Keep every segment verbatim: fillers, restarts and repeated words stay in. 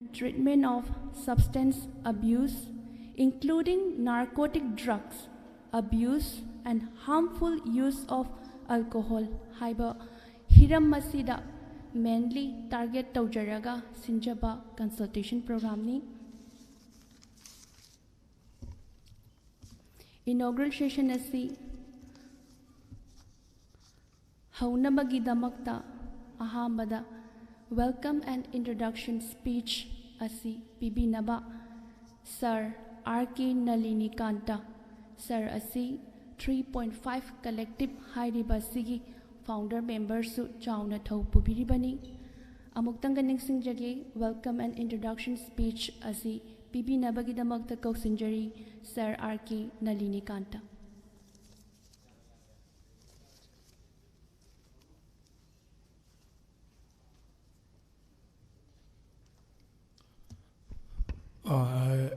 treatment of substance abuse, including narcotic drugs abuse and harmful use of alcohol ꯍꯥꯏꯕ ꯍꯤꯔꯝ ꯑꯁꯤꯗ mainly target ꯇꯧꯖꯔꯒ ꯁꯤꯟꯖꯕ consultation programꯅꯤ꯫ Inaugural session ꯑꯁꯤ ꯍꯧꯅꯕꯒꯤꯗꯃꯛꯇ ꯑꯍꯥꯟꯕꯗ welcome and introduction speech ꯑꯁꯤ ꯄꯤꯕꯤꯅꯕ Sir R K Nalinikanta sir ꯑꯁꯤ three point five collective ꯍꯥꯏꯔꯤꯕ ꯑꯁꯤꯒꯤ founder memberꯁꯨ ꯆꯥꯎꯅ ꯊꯧ ꯄꯨꯕꯤꯔꯤꯕꯅꯤ꯫ ꯑꯃꯨꯛꯇꯪꯒ ꯅꯤꯡꯁꯤꯡꯖꯒꯦ, welcome and introduction speech ꯑꯁꯤ ꯄꯤꯕꯤꯅꯕꯒꯤꯗꯃꯛꯇ ꯀꯧꯁꯤꯟꯖꯔꯤ Sir R K Nalinikanta. Uh,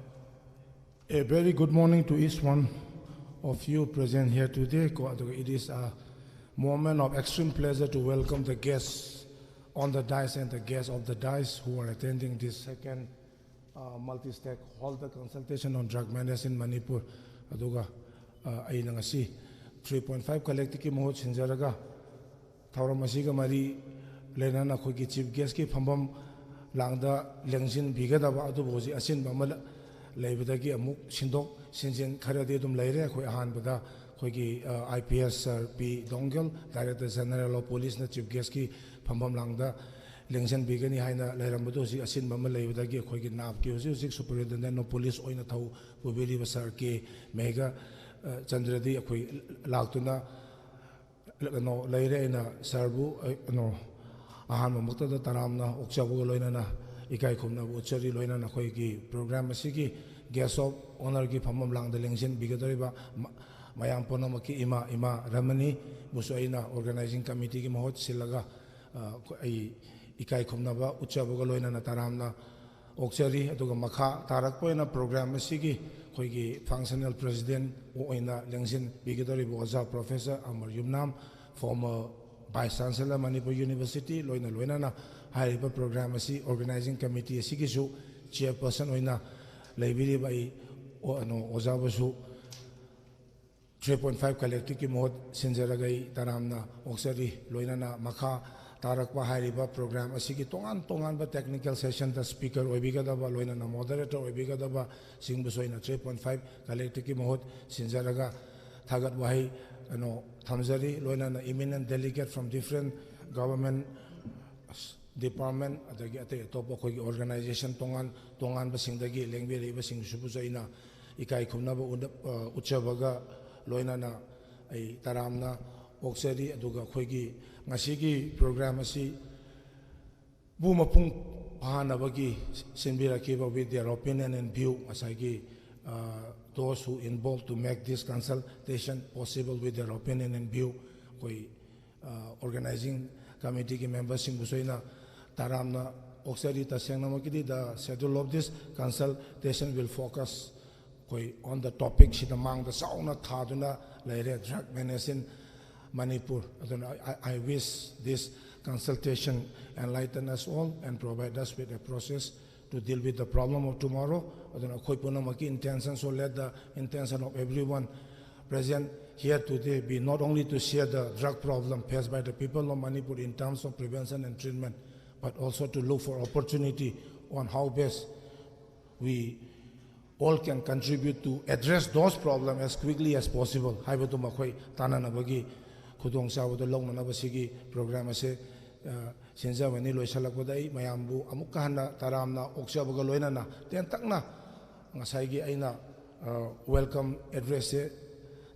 a very good morning to each one of you present here today. Ko, aduga, it is a moment of extreme pleasure to welcome the guests on the dais and the guests of the dais who are attending this second uh, multi-stakeholder consultation on drug menace in Manipur. Aduga, uh, ꯑꯩꯅ ꯉꯁꯤ three point five collectiveꯀꯤ ꯃꯍꯨꯠ ꯁꯤꯟꯖꯔꯒ ꯊꯧꯔꯝ ꯑꯁꯤꯒ ꯃꯔꯤ ꯂꯩꯅꯅ ꯑꯩꯈꯣꯏꯒꯤ chief guestꯀꯤ ꯐꯝꯐꯝ ꯂꯥꯡꯗ ꯂꯦꯡꯁꯤꯟꯕꯤꯒꯗꯕ ꯑꯗꯨꯕꯨ ꯍꯧꯖꯤꯛ ꯑꯁꯤꯟꯕ ꯑꯃ ꯂꯩꯕꯗꯒꯤ ꯑꯃꯨꯛ ꯁꯤꯟꯗꯣꯛ ꯁꯤꯟꯖꯤꯟ ꯈꯔꯗꯤ ꯑꯗꯨꯝ ꯂꯩꯔꯦ꯫ ꯑꯩꯈꯣꯏ ꯑꯍꯥꯟꯕꯗ ꯑꯩꯈꯣꯏꯒꯤ, ꯑ, I P S sir P Dongel, Director General of Policeꯅ chief guestꯀꯤ ꯐꯝꯐꯝ ꯂꯥꯡꯗ ꯂꯦꯡꯁꯤꯟꯕꯤꯒꯅꯤ ꯍꯥꯏꯅ ꯂꯩꯔꯝꯕꯗꯨ ꯍꯧꯖꯤꯛ ꯑꯁꯤꯟꯕ ꯑꯃ ꯂꯩꯕꯗꯒꯤ ꯑꯩꯈꯣꯏꯒꯤ NAPꯀꯤ ꯍꯧꯖꯤꯛ ꯍꯧꯖꯤꯛ Superintendent of Police ꯑꯣꯏꯅ ꯊꯧ ꯄꯨꯕꯤꯔꯤꯕ sir K ꯃꯦꯘ, ꯑ, ꯆꯟꯗ꯭ꯔꯗꯤ ꯑꯩꯈꯣꯏ ꯂꯥꯛꯇꯨꯅ ꯀꯩꯅꯣ ꯂꯩꯔꯦ꯫ ꯑꯩꯅ sirꯕꯨ, ꯑꯩ, ꯀꯩꯅꯣ, ꯑꯍꯥꯟꯕꯃꯛꯇꯗ ꯇꯔꯥꯝꯅ ꯑꯣꯛꯆꯕꯒ ꯂꯣꯏꯅꯅ ꯏꯀꯥꯏ ꯈꯨꯝꯅꯕ ꯎꯠꯆꯔꯤ꯫ ꯂꯣꯏꯅꯅ ꯑꯩꯈꯣꯏꯒꯤ program ꯑꯁꯤꯒꯤ guest of honourꯒꯤ ꯐꯝꯐꯝ ꯂꯥꯡꯗ ꯂꯦꯡꯁꯤꯟꯕꯤꯒꯗꯧꯔꯤꯕ ꯃ-, ꯃꯌꯥꯝ ꯄꯨꯝꯅꯃꯛꯀꯤ ꯏꯃꯥ, ꯏꯃꯥ ꯔꯃꯅꯤꯕꯨꯁꯨ ꯑꯩꯅ organizing committeeꯒꯤ ꯃꯍꯨꯠ ꯁꯤꯜꯂꯒ, ꯑ, ꯑꯩ ꯏꯀꯥꯏ ꯈꯨꯝꯅꯕ ꯎꯠꯆꯕꯒ ꯂꯣꯏꯅꯅ ꯇꯔꯥꯝꯅ ꯑꯣꯛꯆꯔꯤ꯫ ꯑꯗꯨꯒ ꯃꯈꯥ ꯇꯥꯔꯛꯄ ꯑꯣꯏꯅ program ꯑꯁꯤꯒꯤ ꯑꯩꯈꯣꯏꯒꯤ functional president ꯑꯣꯏꯅ ꯂꯦꯡꯁꯤꯟꯕꯤꯒꯗꯧꯔꯤꯕ ꯑꯣꯖꯥ Professor ꯑꯃꯔ ꯌꯨꯝꯅꯥꯝ, former Vice Chancellor Manipur University, ꯂꯣꯏꯅ ꯂꯣꯏꯅꯅ ꯍꯥꯏꯔꯤꯕ program ꯑꯁꯤ organizing committee ꯑꯁꯤꯒꯤꯁꯨ chairperson ꯑꯣꯏꯅ ꯂꯩꯕꯤꯔꯤꯕ ꯑꯩ ꯑꯣ-, ꯀꯩꯅꯣ, ꯑꯣꯖꯥ ꯕꯁꯨ three point five collectiveꯀꯤ ꯃꯍꯨꯠ ꯁꯤꯟꯖꯔꯒ ꯑꯩ ꯇꯔꯥꯝꯅ ꯑꯣꯛꯆꯔꯤ꯫ ꯂꯣꯏꯅꯅ ꯃꯈꯥ ꯇꯥꯔꯛꯄ ꯍꯥꯏꯔꯤꯕ program ꯑꯁꯤꯒꯤ ꯇꯣꯉꯥꯟ ꯇꯣꯉꯥꯟꯕ technical sessionꯗ speaker ꯑꯣꯏꯕꯤꯒꯗꯕ, ꯂꯣꯏꯅꯅ moderator ꯑꯣꯏꯕꯤꯒꯗꯕ ꯁꯤꯡꯕꯨꯁꯨ ꯑꯩꯅ three point five collectiveꯀꯤ ꯃꯍꯨꯠ ꯁꯤꯟꯖꯔꯒ ꯊꯥꯒꯠ ꯋꯥꯍꯩ, ꯀꯩꯅꯣ, ꯊꯝꯖꯔꯤ꯫ ꯂꯣꯏꯅꯅ eminent delegate from different government department, ꯑꯗꯒꯤ ꯑꯇꯩ ꯑꯇꯣꯞꯄ ꯑꯩꯈꯣꯏꯒꯤ organization ꯇꯣꯉꯥꯟ ꯇꯣꯉꯥꯟꯕꯁꯤꯡꯗꯒꯤ ꯂꯦꯡꯕꯤꯔꯛꯏꯕꯁꯤꯡꯁꯤꯕꯨꯁꯨ ꯑꯩꯅ ꯏꯀꯥꯏ ꯈꯨꯝꯅꯕ ꯎꯠꯅ-, ꯑ, ꯎꯠꯆꯕꯒ ꯂꯣꯏꯅꯅ ꯑꯩ ꯇꯔꯥꯝꯅ ꯑꯣꯛꯆꯔꯤ꯫ ꯑꯗꯨꯒ ꯑꯩꯈꯣꯏꯒꯤ ꯉꯁꯤꯒꯤ program ꯑꯁꯤ ꯕꯨ ꯃꯄꯨꯡ ꯐꯥꯍꯟꯅꯕꯒꯤ ꯁꯤꯟꯕꯤꯔꯛꯈꯤꯕ with their opinion and view, ꯉꯁꯥꯏꯒꯤ, ꯑ, those who involved to make this consultation possible with their opinion and view, ꯑꯩꯈꯣꯏ, ꯑ, organizing committeeꯒꯤ memberꯁꯤꯡꯕꯨꯁꯨ ꯑꯩꯅ ꯇꯔꯥꯝꯅ ꯑꯣꯛꯆꯔꯤ꯫ ꯇꯁꯦꯡꯅꯃꯛꯀꯤꯗꯤ the schedule of this consultation will focus ꯑꯩꯈꯣꯏ on the topicꯁꯤꯗ ꯃꯥꯡꯗ ꯆꯥꯎꯅ ꯊꯥꯗꯨꯅ ꯂꯩꯔꯦ, drug menace in Manipur꯫ ꯑꯗꯨꯅ I, I, I wish this consultation enlighten us all and provide us with a process to deal with the problem of tomorrow. ꯑꯗꯨꯅ ꯑꯩꯈꯣꯏ ꯄꯨꯝꯅꯃꯛꯀꯤ intention, so let the intention of everyone present here today be not only to share the drug problem faced by the people of Manipur in terms of prevention and treatment, but also to look for opportunity on how best we all can contribute to address those problems as quickly as possible ꯍꯥꯏꯕꯗꯨ ꯃꯈꯣꯏ ꯇꯥꯟꯅꯅꯕꯒꯤ ꯈꯨꯗꯣꯡꯆꯥꯕꯗꯨ ꯂꯧꯅꯅꯕ ꯁꯤꯒꯤ program ꯑꯁꯤ, ꯑ, ꯁꯤꯟꯖꯕꯅꯤ꯫ ꯂꯣꯏꯁꯤꯜꯂꯛꯄꯗ ꯑꯩ ꯃꯌꯥꯝꯕꯨ ꯑꯃꯨꯛꯀ ꯍꯟꯅ ꯇꯔꯥꯝꯅ ꯑꯣꯛꯆꯕꯒ ꯂꯣꯏꯅꯅ ꯇꯦꯟꯇꯛꯅ ꯉꯁꯥꯏꯒꯤ ꯑꯩꯅ, ꯑ, welcome addressꯁꯦ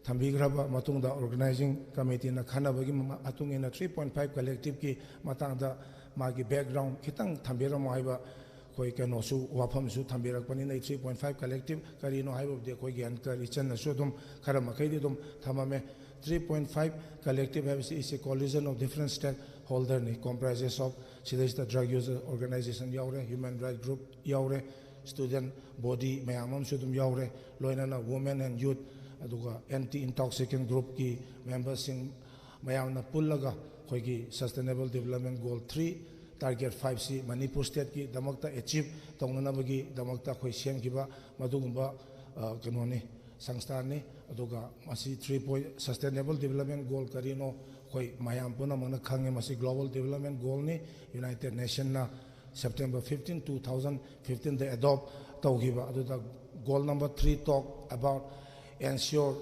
ꯊꯝꯕꯤꯈ꯭ꯔꯕ ꯃꯇꯨꯡꯗ organizing committeeꯅ ꯈꯟꯅꯕꯒꯤ ꯃ-, ꯃꯇꯨꯡ ꯏꯟꯅ three point five collectiveꯀꯤ ꯃꯇꯥꯡꯗ ꯃꯥꯒꯤ background ꯈꯤꯇꯪ ꯊꯝꯕꯤꯔꯝꯃꯣ ꯍꯥꯏꯕ ꯑꯩꯈꯣꯏ ꯀꯩꯅꯣꯁꯨ ꯋꯥꯐꯝꯁꯨ ꯊꯝꯕꯤꯔꯛꯄꯅꯤꯅ ꯑꯩ three point five collective ꯀꯔꯤꯅꯣ ꯍꯥꯏꯕꯕꯨꯗꯤ ꯑꯩꯈꯣꯏꯒꯤ anchor ꯏꯆꯟꯅꯁꯨ ꯑꯗꯨꯝ ꯈꯔ ꯃꯈꯩꯗꯤ ꯑꯗꯨꯝ ꯊꯝꯃꯝꯃꯦ꯫ Three point five collective ꯍꯥꯏꯕꯁꯤ is a coalition of different stakeholderꯅꯤ, comprises of ꯁꯤꯗꯩꯁꯤꯗ drug user organization ꯌꯥꯎꯔꯦ, human right group ꯌꯥꯎꯔꯦ, student body ꯃꯌꯥꯝ ꯑꯃꯁꯨ ꯑꯗꯨꯝ ꯌꯥꯎꯔꯦ, ꯂꯣꯏꯅꯅ women and youth, ꯑꯗꯨꯒ anti intoxicant groupꯀꯤ memberꯁꯤꯡ ꯃꯌꯥꯝꯅ ꯄꯨꯜꯂꯒ ꯑꯩꯈꯣꯏꯒꯤ Sustainable Development Goal three, Target five ꯁꯤ ꯃꯅꯤꯄꯨꯔ stateꯀꯤꯗꯃꯛꯇ achieve ꯇꯧꯅꯅꯕꯒꯤꯗꯃꯛꯇ ꯑꯩꯈꯣꯏ ꯁꯦꯝꯈꯤꯕ ꯃꯗꯨꯒꯨꯝꯕ, ꯑ, ꯀꯩꯅꯣꯅꯤ, ꯁꯪꯁꯊꯥꯟꯅꯤ꯫ ꯑꯗꯨꯒ ꯃꯁꯤ three point, Sustainable Development Goal ꯀꯔꯤꯅꯣ ꯑꯩꯈꯣꯏ ꯃꯌꯥꯝ ꯄꯨꯝꯅꯃꯛꯅ ꯈꯪꯉꯤ꯫ ꯃꯁꯤ global development goalꯅꯤ꯫ United Nationsꯅ September fifteen, two thousand fifteenꯗ adopt ꯇꯧꯈꯤꯕ꯫ ꯑꯗꯨꯗ goal number three talk about ensure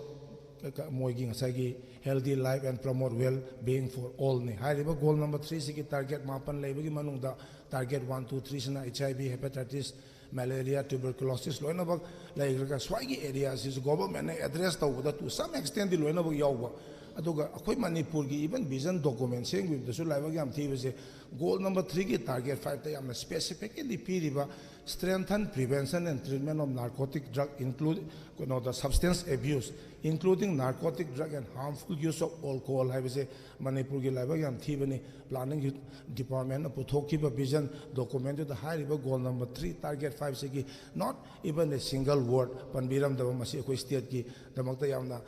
ꯃꯣꯏꯒꯤ ꯉꯁꯥꯏꯒꯤ healthy life and promote well being for allꯅꯤ꯫ ꯍꯥꯏꯔꯤꯕ goal number threeꯁꯤꯒꯤ target ꯃꯥꯄꯟ ꯂꯩꯕꯒꯤ ꯃꯅꯨꯡꯗ target one, two, threeꯁꯤꯅ HIV, hepatitis, malaria, tuberculosis ꯂꯣꯏꯅꯃꯛ ꯂꯩꯈ꯭ꯔꯒ, ꯁ꯭ꯋꯥꯏꯒꯤ area ꯑꯁꯤꯁꯨ governmentꯅ address ꯇꯧꯕꯗ to some extentꯗꯤ ꯂꯣꯏꯅꯃꯛ ꯌꯥꯎꯕ꯫ ꯑꯗꯨꯒ ꯑꯩꯈꯣꯏ ꯃꯅꯤꯄꯨꯔꯒꯤ even vision document ꯁꯦꯝꯈꯤꯕꯗꯁꯨ ꯂꯥꯏꯕꯛ ꯌꯥꯝ ꯊꯤꯕꯁꯦ, goal number threeꯒꯤ target fiveꯇ ꯌꯥꯝꯅ specifically ꯄꯤꯔꯤꯕ strengthen prevention and treatment of narcotic drug include, ꯀꯩꯅꯣꯗ, substance abuse, including narcotic drug and harmful use of alcohol ꯍꯥꯏꯕꯁꯦ ꯃꯅꯤꯄꯨꯔꯒꯤ ꯂꯥꯏꯕꯛ ꯌꯥꯝ ꯊꯤꯕꯅꯤ꯫ Planning departmentꯅ ꯄꯨꯊꯣꯛꯈꯤꯕ vision documentꯗꯨꯗ ꯍꯥꯏꯔꯤꯕ goal number three, target fiveꯁꯤꯒꯤ not even a single word ꯄꯟꯕꯤꯔꯝꯗꯕ ꯃꯁꯤ ꯑꯩꯈꯣꯏ stateꯀꯤꯗꯃꯛꯇ ꯌꯥꯝꯅ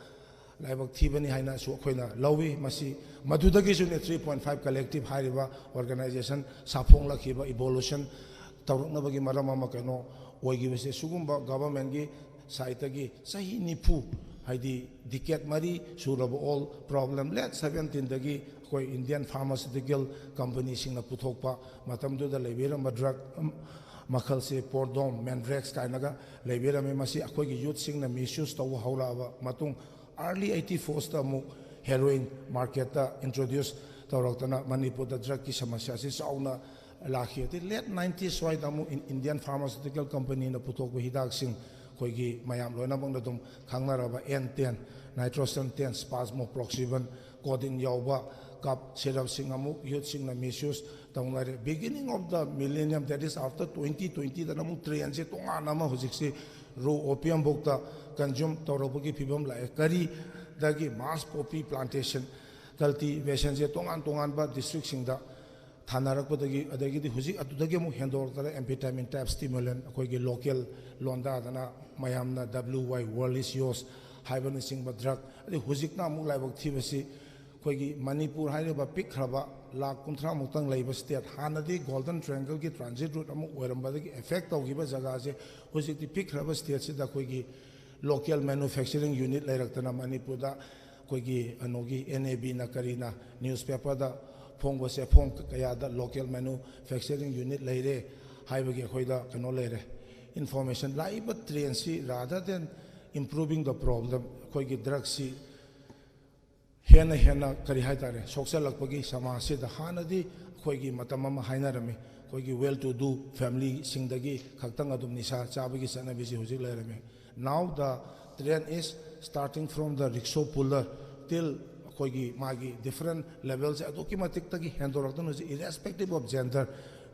ꯂꯥꯏꯕꯛ ꯊꯤꯕꯅꯤ ꯍꯥꯏꯅꯁꯨ ꯑꯩꯈꯣꯏꯅ ꯂꯧꯏ꯫ ꯃꯁꯤ ꯃꯗꯨꯗꯒꯤꯁꯨꯅꯦ three point five collective ꯍꯥꯏꯔꯤꯕ organization ꯁꯥꯐꯣꯡꯂꯛꯈꯤꯕ, evolution ꯇꯧꯔꯛꯅꯕꯒꯤ ꯃꯔꯝ ꯑꯃ ꯀꯩꯅꯣ ꯑꯣꯏꯈꯤꯕꯁꯦ꯫ ꯁꯤꯒꯨꯝꯕ governmentꯀꯤ sideꯇꯒꯤ ꯆꯍꯤ ꯅꯤꯐꯨ, ꯍꯥꯏꯗꯤ decade ꯃꯔꯤ ꯁꯨꯔꯕ ꯑꯣꯜ problem, late seventeenꯗꯒꯤ ꯑꯩꯈꯣꯏ Indian pharmaceutical companyꯁꯤꯡꯅ ꯄꯨꯊꯣꯛꯄ, ꯃꯇꯝꯗꯨꯗ ꯂꯩꯕꯤꯔꯝꯕ drug ꯃꯈꯜꯁꯦ Prodome, Mandrax ꯀꯥꯏꯅꯒ ꯂꯩꯕꯤꯔꯝꯃꯤ꯫ ꯃꯁꯤ ꯑꯩꯈꯣꯏꯒꯤ youthꯁꯤꯡꯅ misuse ꯇꯧꯕ ꯍꯧꯔꯛꯑꯕ ꯃꯇꯨꯡ, early eighty fourꯗ ꯑꯃꯨꯛ heroin marketꯇ introduce ꯇꯧꯔꯛꯇꯅ ꯃꯅꯤꯄꯨꯔꯗ drugꯀꯤ ꯁꯃꯁ꯭ꯌꯥꯁꯤ ꯆꯥꯎꯅ ꯂꯥꯛꯈꯤ꯫ ꯑꯗꯩ late ninety ꯁ꯭ꯋꯥꯏꯗ ꯑꯃꯨꯛ Indian pharmaceutical companyꯅ ꯄꯨꯊꯣꯛꯄ ꯍꯤꯗꯥꯛꯁꯤꯡ, ꯑꯩꯈꯣꯏꯒꯤ ꯃꯌꯥꯝ ꯂꯣꯏꯅꯃꯛꯅ ꯑꯗꯨꯝ ꯈꯪꯅꯔꯕ N ten, nitrosamine ten, spasmoxyphen, codeine ꯌꯥꯎꯕ cough syrupꯁꯤꯡ ꯑꯃꯨꯛ youthꯁꯤꯡꯅ misuse ꯇꯧꯅꯔꯦ꯫ Beginning of the millennium, that is after twenty twentyꯗꯅ ꯑꯃꯨꯛ trendꯁꯦ ꯇꯣꯉꯥꯟꯅ ꯑꯃ ꯍꯧꯖꯤꯛꯁꯤ raw opiumꯐꯥꯎꯗ consume ꯇꯧꯔꯛꯄꯒꯤ ꯐꯤꯕꯝ ꯂꯥꯛꯑꯦ꯫ ꯀꯔꯤꯗꯒꯤ? Mass poppy plantation, cultivationꯁꯦ ꯇꯣꯉꯥꯟ ꯇꯣꯉꯥꯟꯕ districtꯁꯤꯡꯗ ꯊꯥꯅꯔꯛꯄꯗꯒꯤ, ꯑꯗꯒꯤꯗꯤ ꯍꯧꯖꯤꯛ ꯑꯗꯨꯗꯒꯤ ꯑꯃꯨꯛ ꯍꯦꯟꯗꯣꯔꯛꯇꯅ amphetamine type stimulant, ꯑꯩꯈꯣꯏꯒꯤ local ꯂꯣꯟꯗꯥꯗꯅ ꯃꯌꯥꯝꯅ W Y, World is Yours ꯍꯥꯏꯕꯅꯆꯤꯡꯕ drug, ꯑꯗꯩ ꯍꯧꯖꯤꯛꯅ ꯑꯃꯨꯛ ꯂꯥꯏꯕꯛ ꯊꯤꯕꯁꯤ ꯑꯩꯈꯣꯏꯒꯤ ꯃꯅꯤꯄꯨꯔ ꯍꯥꯏꯔꯤꯕ ꯄꯤꯛꯈ꯭ꯔꯕ ꯂꯥꯈ ꯀꯨꯟꯊ꯭ꯔꯥꯃꯨꯛꯇꯪ ꯂꯩꯕ ꯁ꯭ꯇꯦꯠ, ꯍꯥꯟꯅꯗꯤ ꯒꯣꯜꯗꯟ ꯇ꯭ꯔꯥꯏꯌꯦꯡꯒꯜꯒꯤ ꯇ꯭ꯔꯥꯟꯖꯤꯠ ꯔꯨꯠ ꯑꯃ ꯑꯣꯏꯔꯝꯕꯗꯒꯤ ꯑꯦꯐꯦꯛ ꯇꯧꯈꯤꯕ ꯖꯒꯥꯁꯦ, ꯍꯧꯖꯤꯛꯇꯤ ꯄꯤꯛꯈ꯭ꯔꯕ ꯁ꯭ꯇꯦꯠꯁꯤꯗ ꯑꯩꯈꯣꯏꯒꯤ ꯂꯣꯀꯦꯜ ꯃꯦꯅꯨꯐꯦꯛꯆꯔꯤꯡ ꯌꯨꯅꯤꯠ ꯂꯩꯔꯛꯇꯅ ꯃꯅꯤꯄꯨꯔꯗ ꯑꯩꯈꯣꯏꯒꯤ ꯀꯩꯅꯣꯒꯤ ꯑꯦꯟ ꯑꯦ ꯕꯤꯅ ꯀꯔꯤꯅ ꯅ꯭ꯌꯨꯁꯄꯦꯄꯔꯗ ꯐꯣꯡꯕ ꯆꯦꯐꯣꯡ ꯀꯌꯥꯗ ꯂꯣꯀꯦꯜ ꯃꯦꯅꯨꯐꯦꯛꯆꯔꯤꯡ ꯌꯨꯅꯤꯠ ꯂꯩꯔꯦ ꯍꯥꯏꯕꯒꯤ ꯑꯩꯈꯣꯏꯗ ꯀꯩꯅꯣ ꯂꯩꯔꯦ, ꯏꯟꯐꯣꯔꯃꯦꯁꯟ꯫ ꯂꯥꯛꯏꯕ ꯇ꯭ꯔꯦꯟꯁꯤ, rather than improving the problem, ꯑꯩꯈꯣꯏꯒꯤ ꯗ꯭ꯔꯒꯁꯤ ꯍꯦꯟꯅ ꯍꯦꯟꯅ ꯀꯔꯤ ꯍꯥꯏꯇꯥꯔꯦ, ꯁꯣꯛꯆꯜꯂꯛꯄꯒꯤ ꯁꯃꯥꯖꯁꯤꯗ ꯍꯥꯟꯅꯗꯤ ꯑꯩꯈꯣꯏꯒꯤ ꯃꯇꯝ ꯑꯃ ꯍꯥꯏꯅꯔꯝꯃꯤ, ꯑꯩꯈꯣꯏꯒꯤ well to do familyꯁꯤꯡꯗꯒꯤ ꯈꯛꯇꯪ ꯑꯗꯨꯝ ꯅꯤꯁꯥ ꯆꯥꯕꯒꯤ ꯆꯠꯅꯕꯤꯁꯤ ꯍꯧꯖꯤꯛ ꯂꯩꯔꯝꯃꯤ꯫ Now the trend is starting from the rickshaw puller till ꯑꯩꯈꯣꯏꯒꯤ ꯃꯥꯒꯤ different levelꯁꯦ ꯑꯗꯨꯛꯀꯤ ꯃꯇꯤꯛꯇꯒꯤ ꯍꯦꯟꯗꯣꯔꯛꯇꯨꯅ ꯍꯧꯖꯤꯛ irrespective of gender,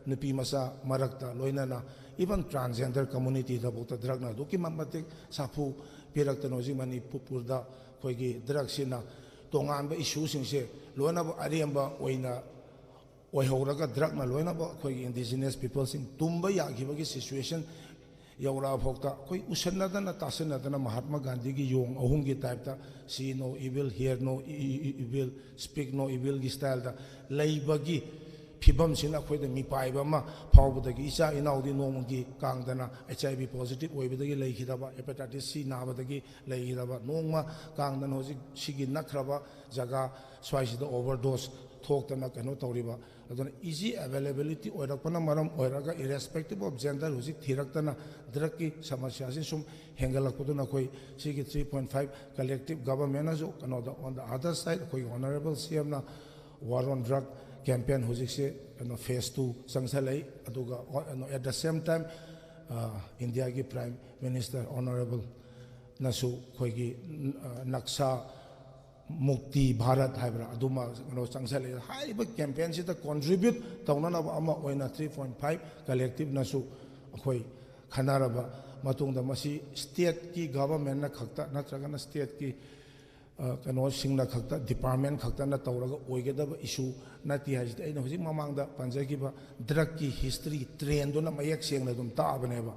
ꯅꯨꯄꯤ ꯃꯆꯥ ꯃꯔꯛꯇ ꯂꯣꯏꯅꯅ even transgender communityꯗꯐꯥꯎꯗ ꯗ꯭ꯔꯒꯅ ꯑꯗꯨꯛꯀꯤ ꯃꯇꯤꯛ ꯁꯥꯐꯨ ꯄꯤꯔꯛꯇꯅ ꯍꯧꯖꯤꯛ ꯃꯅꯤꯄꯨꯔꯗ ꯑꯩꯈꯣꯏꯒꯤ ꯗ꯭ꯔꯒꯁꯤꯅ ꯇꯣꯉꯥꯟꯕ ꯏꯁꯨꯁꯤꯡꯁꯦ ꯂꯣꯏꯅꯃꯛ ꯑꯔꯦꯝꯕ ꯑꯣꯏꯅ ꯑꯣꯏꯍꯧꯔꯒ ꯗ꯭ꯔꯒꯅ ꯂꯣꯏꯅꯃꯛ ꯑꯩꯈꯣꯏꯒꯤ indigenous peopleꯁꯤꯡ ꯇꯨꯝꯕ ꯌꯥꯈꯤꯕꯒꯤ situation ꯌꯧꯔꯛꯑ ꯐꯥꯎꯗ ꯑꯩꯈꯣꯏ ꯎꯁꯟꯅꯗꯅ ꯇꯥꯁꯟꯅꯗꯅ ꯃꯍꯥꯠꯃ ꯒꯥꯟꯙꯤꯒꯤ ꯌꯣꯡ ꯑꯍꯨꯝꯒꯤ typeꯇ see no evil, hear no evil, speak no evilꯒꯤ styleꯗ ꯂꯩꯕꯒꯤ ꯐꯤꯕꯝꯁꯤꯅ ꯑꯩꯈꯣꯏꯗ ꯃꯤꯄꯥꯏꯕ ꯑꯃ ꯐꯥꯎꯕꯗꯒꯤ ꯏꯆꯥ ꯏꯅꯥꯎꯗꯤ ꯅꯣꯡꯃꯒꯤ ꯀꯥꯡꯗꯅ H I V positive ꯑꯣꯏꯕꯗꯒꯤ ꯂꯩꯈꯤꯗꯕ, hepatitis C ꯅꯥꯕꯗꯒꯤ ꯂꯩꯈꯤꯗꯕ, ꯅꯣꯡꯃ ꯀꯥꯡꯗꯅ ꯍꯧꯖꯤꯛ ꯁꯤꯒꯤ ꯅꯛꯈ꯭ꯔꯕ ꯖꯒꯥ ꯁ꯭ꯋꯥꯏꯁꯤꯗ overdose ꯊꯣꯛꯇꯅ ꯀꯩꯅꯣ ꯇꯧꯔꯤꯕ꯫ ꯑꯗꯨꯅ easy availability ꯑꯣꯏꯔꯛꯄꯅ ꯃꯔꯝ ꯑꯣꯏꯔꯒ irrespective of gender ꯍꯧꯖꯤꯛ ꯊꯤꯔꯛꯇꯅ ꯗ꯭ꯔꯒꯀꯤ ꯁꯃꯁ꯭ꯌꯥꯁꯤ ꯁꯨꯝ ꯍꯦꯟꯒꯠꯂꯛꯄꯗꯨꯅ ꯑꯩꯈꯣꯏ ꯁꯤꯒꯤ three point five collective governmentꯅꯁꯨ ꯀꯩꯅꯣꯗ on the other side ꯑꯩꯈꯣꯏꯒꯤ honourable C Mꯅ war on drug campaign ꯍꯧꯖꯤꯛꯁꯦ ꯀꯩꯅꯣ phase two ꯆꯪꯁꯜꯂꯛꯏ꯫ ꯑꯗꯨꯒ at the same time Indiaꯒꯤ Prime Minister honourableꯅꯁꯨ ꯑꯩꯈꯣꯏꯒꯤ ꯅꯛꯁꯥ ꯃꯨꯛꯇꯤ ꯚꯥꯔꯠ ꯍꯥꯏꯕ꯭ꯔꯥ ꯑꯗꯨꯃ ꯀꯩꯅꯣ ꯆꯪꯁꯜꯂꯛꯑꯦ꯫ ꯍꯥꯏꯔꯤꯕ campaignꯁꯤꯗ contribute ꯇꯧꯅꯅꯕ ꯑꯃ ꯑꯣꯏꯅ three point five collectiveꯅꯁꯨ ꯑꯩꯈꯣꯏ ꯈꯟꯅꯔꯕ ꯃꯇꯨꯡꯗ ꯃꯁꯤ stateꯀꯤ governmentꯅ ꯈꯛꯇ ꯅꯠꯇ꯭ꯔꯒꯅ stateꯀꯤ ꯀꯩꯅꯣꯁꯤꯡꯅ ꯈꯛꯇ, department ꯈꯛꯇꯅ ꯇꯧꯔꯒ ꯑꯣꯏꯒꯗꯕ issue ꯅꯠꯇꯦ ꯍꯥꯏꯁꯤꯗꯤ ꯑꯩꯅ ꯍꯧꯖꯤꯛ ꯃꯃꯥꯡꯗ ꯄꯟꯖꯈꯤꯕ ꯗ꯭ꯔꯒꯀꯤ history trendꯗꯨꯅ ꯃꯌꯦꯛ ꯁꯦꯡꯅ ꯑꯗꯨꯝ ꯇꯥꯛꯑꯕꯅꯦꯕ꯫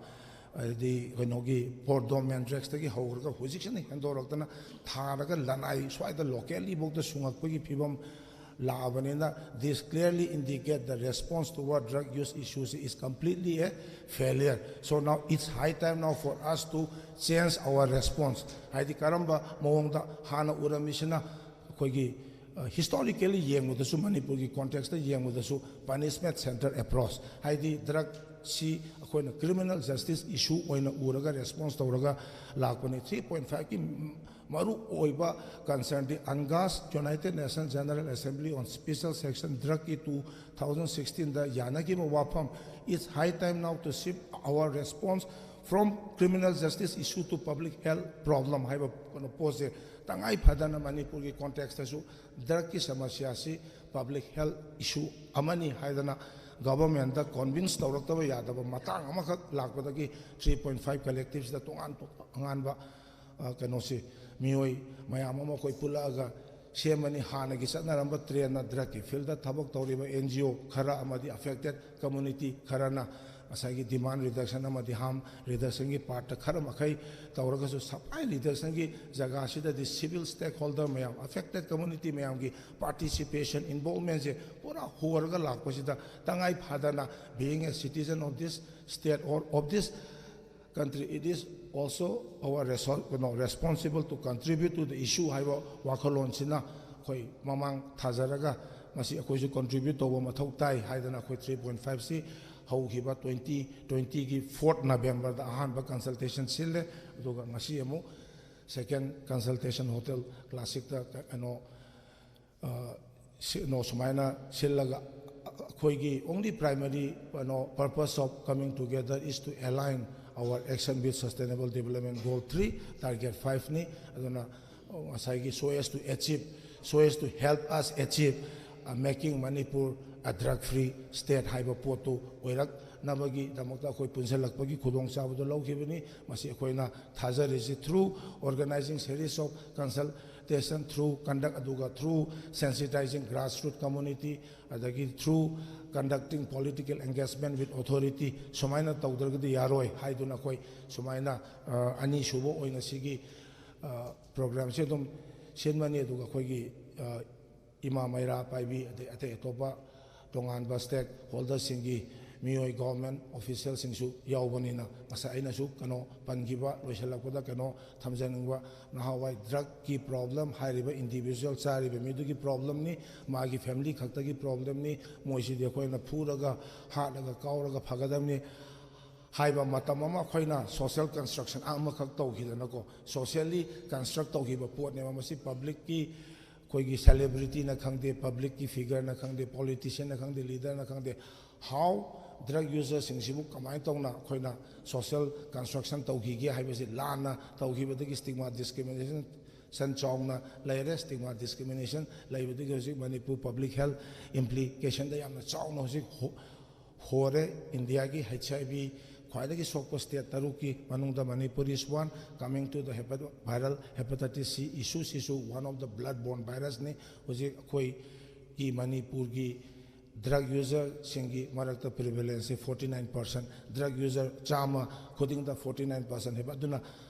ꯍꯥꯏꯗꯤ ꯀꯩꯅꯣꯒꯤ ꯄꯣꯔꯗꯣ ꯃꯦꯟꯗ꯭ꯔꯦꯛꯁꯇꯒꯤ ꯍꯧꯔꯒ ꯍꯧꯖꯤꯛꯁꯤꯅ ꯍꯦꯟꯗꯣꯔꯛꯇꯅ ꯊꯥꯔꯒ ꯂꯅꯥꯏ ꯁ꯭ꯋꯥꯏꯗ ꯂꯣꯀꯦꯜꯂꯤꯐꯥꯎꯗ ꯁꯨꯡꯉꯛꯄꯒꯤ ꯐꯤꯕꯝ ꯂꯥꯛꯑꯕꯅꯤꯅ, this clearly indicate the response toward drug use issues is completely a failure. So now it's high time now for us to change our response. ꯍꯥꯏꯗꯤ ꯀꯔꯝꯕ ꯃꯑꯣꯡꯗ ꯍꯥꯟꯅ ꯎꯔꯝꯃꯤꯁꯤꯅ ꯑꯩꯈꯣꯏꯒꯤ ꯍꯤꯁꯇꯣꯔꯤꯀꯦꯜꯂꯤ ꯌꯦꯡꯕꯗꯁꯨ, ꯃꯅꯤꯄꯨꯔꯒꯤ ꯀꯣꯟꯇꯦꯛꯁꯇ ꯌꯦꯡꯕꯗꯁꯨ, ꯄꯅꯤꯁꯃꯦꯟꯠ ꯁꯦꯟꯇꯔ ꯑꯦꯄ꯭ꯔꯣꯆ, ꯍꯥꯏꯗꯤ ꯗ꯭ꯔꯒꯁꯤ ꯑꯩꯈꯣꯏꯅ ꯀ꯭ꯔꯤꯃꯤꯅꯦꯜ ꯖꯁꯇꯤꯁ ꯏꯁꯨ ꯑꯣꯏꯅ ꯎꯔꯒ ꯔꯦꯁꯄꯣꯟꯁ ꯇꯧꯔꯒ ꯂꯥꯛꯄꯅꯤ꯫ ꯊ꯭ꯔꯤ ꯄꯣꯏꯟ ꯐꯥꯏꯚꯀꯤ ꯃꯔꯨ ꯑꯣꯏꯕ ꯀꯟꯁꯔꯟꯗꯤ UNGAS, United Nations General Assembly on Special Section ꯗ꯭ꯔꯒꯀꯤ ꯇꯨ ꯊꯥꯎꯖꯟ ꯁꯤꯛꯁꯇꯤꯟꯗ ꯌꯥꯅꯈꯤꯕ ꯋꯥꯐꯝ, it's high time now to shift our response from criminal justice issue to public health problem ꯍꯥꯏꯕ ꯀꯩꯅꯣ ꯄꯣꯠꯁꯦ ꯇꯉꯥꯏ ꯐꯗꯅ ꯃꯅꯤꯄꯨꯔꯒꯤ ꯀꯣꯟꯇꯦꯛꯁꯇꯁꯨ ꯗ꯭ꯔꯒꯀꯤ ꯁꯃꯁ꯭ꯌꯥꯁꯤ ꯄꯕ꯭ꯂꯤꯛ ꯍꯦꯜꯊ ꯏꯁꯨ ꯑꯃꯅꯤ ꯍꯥꯏꯗꯅ ꯒꯚꯔꯟꯃꯦꯟꯠꯇ ꯀꯣꯟꯚꯤꯟꯁ ꯇꯧꯔꯛꯇꯕ ꯌꯥꯗꯕ ꯃꯇꯥꯡ ꯑꯃꯈꯛ ꯂꯥꯛꯄꯗꯒꯤ ꯊ꯭ꯔꯤ ꯄꯣꯏꯟ ꯐꯥꯏꯚ ꯀꯂꯦꯛꯇꯤꯚꯁꯤꯗ ꯇꯣꯉꯥꯟ ꯇꯣꯉꯥꯟꯕ, ꯑ, ꯀꯩꯅꯣꯁꯤ, ꯃꯤꯑꯣꯏ ꯃꯌꯥꯝ ꯑꯃ ꯑꯩꯈꯣꯏ ꯄꯨꯜꯂꯛꯑꯒ ꯁꯦꯝꯕꯅꯤ꯫ ꯍꯥꯟꯅꯒꯤ ꯆꯠꯅꯔꯝꯕ ꯇ꯭ꯔꯦꯟꯅ ꯗ꯭ꯔꯒꯀꯤ ꯐꯤꯜꯗ ꯊꯕꯛ ꯇꯧꯔꯤꯕ ꯑꯦꯟ ꯖꯤ ꯑꯣ ꯈꯔ ꯑꯃꯗꯤ ꯑꯐꯦꯛꯇꯦꯠ ꯀꯝꯃꯨꯅꯤꯇꯤ ꯈꯔꯅ ꯉꯁꯥꯏꯒꯤ ꯗꯤꯃꯥꯟ ꯔꯤꯗꯛꯁꯟ ꯑꯃꯗꯤ ꯍꯥꯔꯝ ꯔꯤꯗꯛꯁꯟꯒꯤ ꯄꯥꯔꯠꯇ ꯈꯔ ꯃꯈꯩ ꯇꯧꯔꯒꯁꯨ, ꯁꯞꯄ꯭ꯂꯥꯏ ꯔꯤꯗꯛꯁꯟꯒꯤ ꯖꯒꯥꯁꯤꯗꯗꯤ ꯁꯤꯚꯤꯜ ꯁ꯭ꯇꯦꯛ ꯍꯣꯜꯗꯔ ꯃꯌꯥꯝ, ꯑꯐꯦꯛꯇꯦꯠ ꯀꯝꯃꯨꯅꯤꯇꯤ ꯃꯌꯥꯝꯒꯤ ꯄꯥꯔꯇꯤꯁꯤꯄꯦꯁꯟ, ꯏꯟꯚꯣꯜꯚꯃꯦꯟꯁꯦ ꯄꯨꯔꯥ ꯍꯣꯔꯒ ꯂꯥꯛꯄꯁꯤꯗ, ꯇꯉꯥꯏ ꯐꯗꯅ, being a citizen of this state or of this country, it is also our resol-, you know, responsible to contribute to the issue ꯍꯥꯏꯕ ꯋꯥꯈꯜꯂꯣꯟꯁꯤꯅ ꯑꯩꯈꯣꯏ ꯃꯃꯥꯡ ꯊꯥꯖꯔꯒ ꯃꯁꯤ ꯑꯩꯈꯣꯏꯁꯨ ꯀꯟꯇ꯭ꯔꯤꯕ꯭ꯌꯨꯠ ꯇꯧꯕ ꯃꯊꯧ ꯇꯥꯏ ꯍꯥꯏꯗꯅ ꯑꯩꯈꯣꯏ ꯊ꯭ꯔꯤ ꯄꯣꯏꯟ ꯐꯥꯏꯚꯁꯤ ꯍꯧꯈꯤꯕ ꯇ꯭ꯋꯦꯟꯇꯤ ꯇ꯭ꯋꯦꯟꯇꯤꯒꯤ ꯐꯣꯔꯠ ꯅꯕꯦꯝꯕꯔꯗ ꯑꯍꯥꯟꯕ ꯀꯟꯁꯜꯇꯦꯁꯟ ꯁꯤꯜꯂꯦ꯫ ꯑꯗꯨꯒ ꯉꯁꯤ ꯑꯃꯨꯛ ꯁꯦꯀꯦꯟ ꯀꯟꯁꯜꯇꯦꯁꯟ ꯍꯣꯇꯦꯜ ꯀ꯭ꯂꯥꯁꯤꯛꯇ ꯀꯩꯅꯣ, ꯑ, ꯁꯤ-, ꯅꯣ, ꯁꯨꯃꯥꯏꯅ ꯁꯤꯜꯂꯒ ꯑꯩꯈꯣꯏꯒꯤ only primary, ꯀꯩꯅꯣ, purpose of coming together is to align our action with Sustainable Development Goal three, Target fiveꯅꯤ꯫ ꯑꯗꯨꯅ ꯉꯁꯥꯏꯒꯤ so as to achieve, so as to help us achieve Making Manipur a drug free state ꯍꯥꯏꯕ ꯄꯣꯠꯇꯨ ꯑꯣꯏꯔꯛꯅꯕꯒꯤꯗꯃꯛꯇ ꯑꯩꯈꯣꯏ ꯄꯨꯟꯁꯤꯜꯂꯛꯄꯒꯤ ꯈꯨꯗꯣꯡꯆꯥꯕꯗꯨ ꯂꯧꯈꯤꯕꯅꯤ꯫ ꯃꯁꯤ ꯑꯩꯈꯣꯏꯅ ꯊꯥꯖꯔꯤꯁꯤ through organizing series of consultation, through conduct, ꯑꯗꯨꯒ through sensitizing grassroots community, ꯑꯗꯒꯤ through conducting political engagement with authority, ꯁꯨꯃꯥꯏꯅ ꯇꯧꯗ꯭ꯔꯒꯗꯤ ꯌꯥꯔꯣꯏ ꯍꯥꯏꯗꯨꯅ ꯑꯩꯈꯣꯏ ꯁꯨꯃꯥꯏꯅ ꯑꯅꯤꯁꯨꯕ ꯑꯣꯏꯅ ꯁꯤꯒꯤ ꯄ꯭ꯔꯣꯒ꯭ꯔꯥꯝꯁꯦ ꯑꯗꯨꯝ ꯁꯤꯟꯕꯅꯤ꯫ ꯑꯗꯨꯒ ꯑꯩꯈꯣꯏꯒꯤ ꯏꯃꯥ ꯃꯩꯔꯥ ꯄꯥꯏꯕꯤ, ꯑꯗꯩ ꯑꯇꯩ ꯑꯇꯣꯞꯄ ꯇꯣꯉꯥꯟꯕ stakeholderꯁꯤꯡꯒꯤ ꯃꯤꯑꯣꯏ, government officialꯁꯤꯡꯁꯨ ꯌꯥꯎꯕꯅꯤꯅ, ꯉꯁꯥꯏ ꯑꯩꯅꯁꯨ ꯀꯩꯅꯣ ꯄꯟꯈꯤꯕ, ꯂꯣꯏꯁꯤꯜꯂꯛꯄꯗ ꯀꯩꯅꯣ ꯊꯝꯖꯅꯤꯡꯕ, ꯅꯍꯥꯟꯋꯥꯏ drugꯀꯤ problem ꯍꯥꯏꯔꯤꯕ individual ꯆꯥꯔꯤꯕ ꯃꯤꯗꯨꯒꯤ problemꯅꯤ, ꯃꯥꯒꯤ family ꯈꯛꯇꯒꯤ problemꯅꯤ, ꯃꯣꯏꯁꯤꯗꯤ ꯑꯩꯈꯣꯏꯅ ꯐꯨꯔꯒ, ꯍꯥꯠꯂꯒ, ꯀꯥꯎꯔꯒ ꯐꯒꯗꯕꯅꯤ ꯍꯥꯏꯕ ꯃꯇꯝ ꯑꯃ ꯑꯩꯈꯣꯏꯅ social construction ꯑꯃꯈꯛ ꯇꯧꯈꯤꯗꯅꯀꯣ, socially construct ꯇꯧꯈꯤꯕ ꯄꯣꯠꯅꯦꯕ꯫ ꯃꯁꯤ publicꯀꯤ ꯑꯩꯈꯣꯏꯒꯤ celebrityꯅ ꯈꯪꯗꯦ, publicꯀꯤ figureꯅ ꯈꯪꯗꯦ, politicianꯅ ꯈꯪꯗꯦ, leaderꯅ ꯈꯪꯗꯦ, how drug userꯁꯤꯡꯁꯤꯕꯨ ꯀꯃꯥꯏꯅ ꯇꯧꯅ ꯑꯩꯈꯣꯏꯅ social construction ꯇꯧꯈꯤꯒꯦ ꯍꯥꯏꯕꯁꯤ ꯂꯥꯟꯅ ꯇꯧꯈꯤꯕꯗꯒꯤ stigma discrimination ꯁꯟ ꯆꯥꯎꯅ ꯂꯩꯔꯦ꯫ Stigma discrimination ꯂꯩꯕꯗꯒꯤ ꯍꯧꯖꯤꯛ ꯃꯅꯤꯄꯨꯔ public health implicationꯗ ꯌꯥꯝꯅ ꯆꯥꯎꯅ ꯍꯧꯖꯤꯛ ꯍꯣ-, ꯍꯣꯔꯦ꯫ ꯏꯟꯗꯤꯌꯥꯒꯤ HIV ꯈ꯭ꯋꯥꯏꯗꯒꯤ ꯁꯣꯛꯄ state ꯇꯔꯨꯛꯀꯤ ꯃꯅꯨꯡꯗ Manipur is one꯫ Coming to the hepat-, viral hepatitis C issueꯁꯤꯁꯨ one of the blood borne virusꯅꯤ꯫ ꯍꯧꯖꯤꯛ ꯑꯩꯈꯣꯏꯒꯤ ꯃꯅꯤꯄꯨꯔꯒꯤ drug userꯁꯤꯡꯒꯤ ꯃꯔꯛꯇ prevalenceꯁꯦ forty nine percent, drug user ꯆꯥꯝꯃ ꯈꯨꯗꯤꯡꯗ forty nine percent ꯍꯥꯏꯕ꯫ ꯑꯗꯨꯅ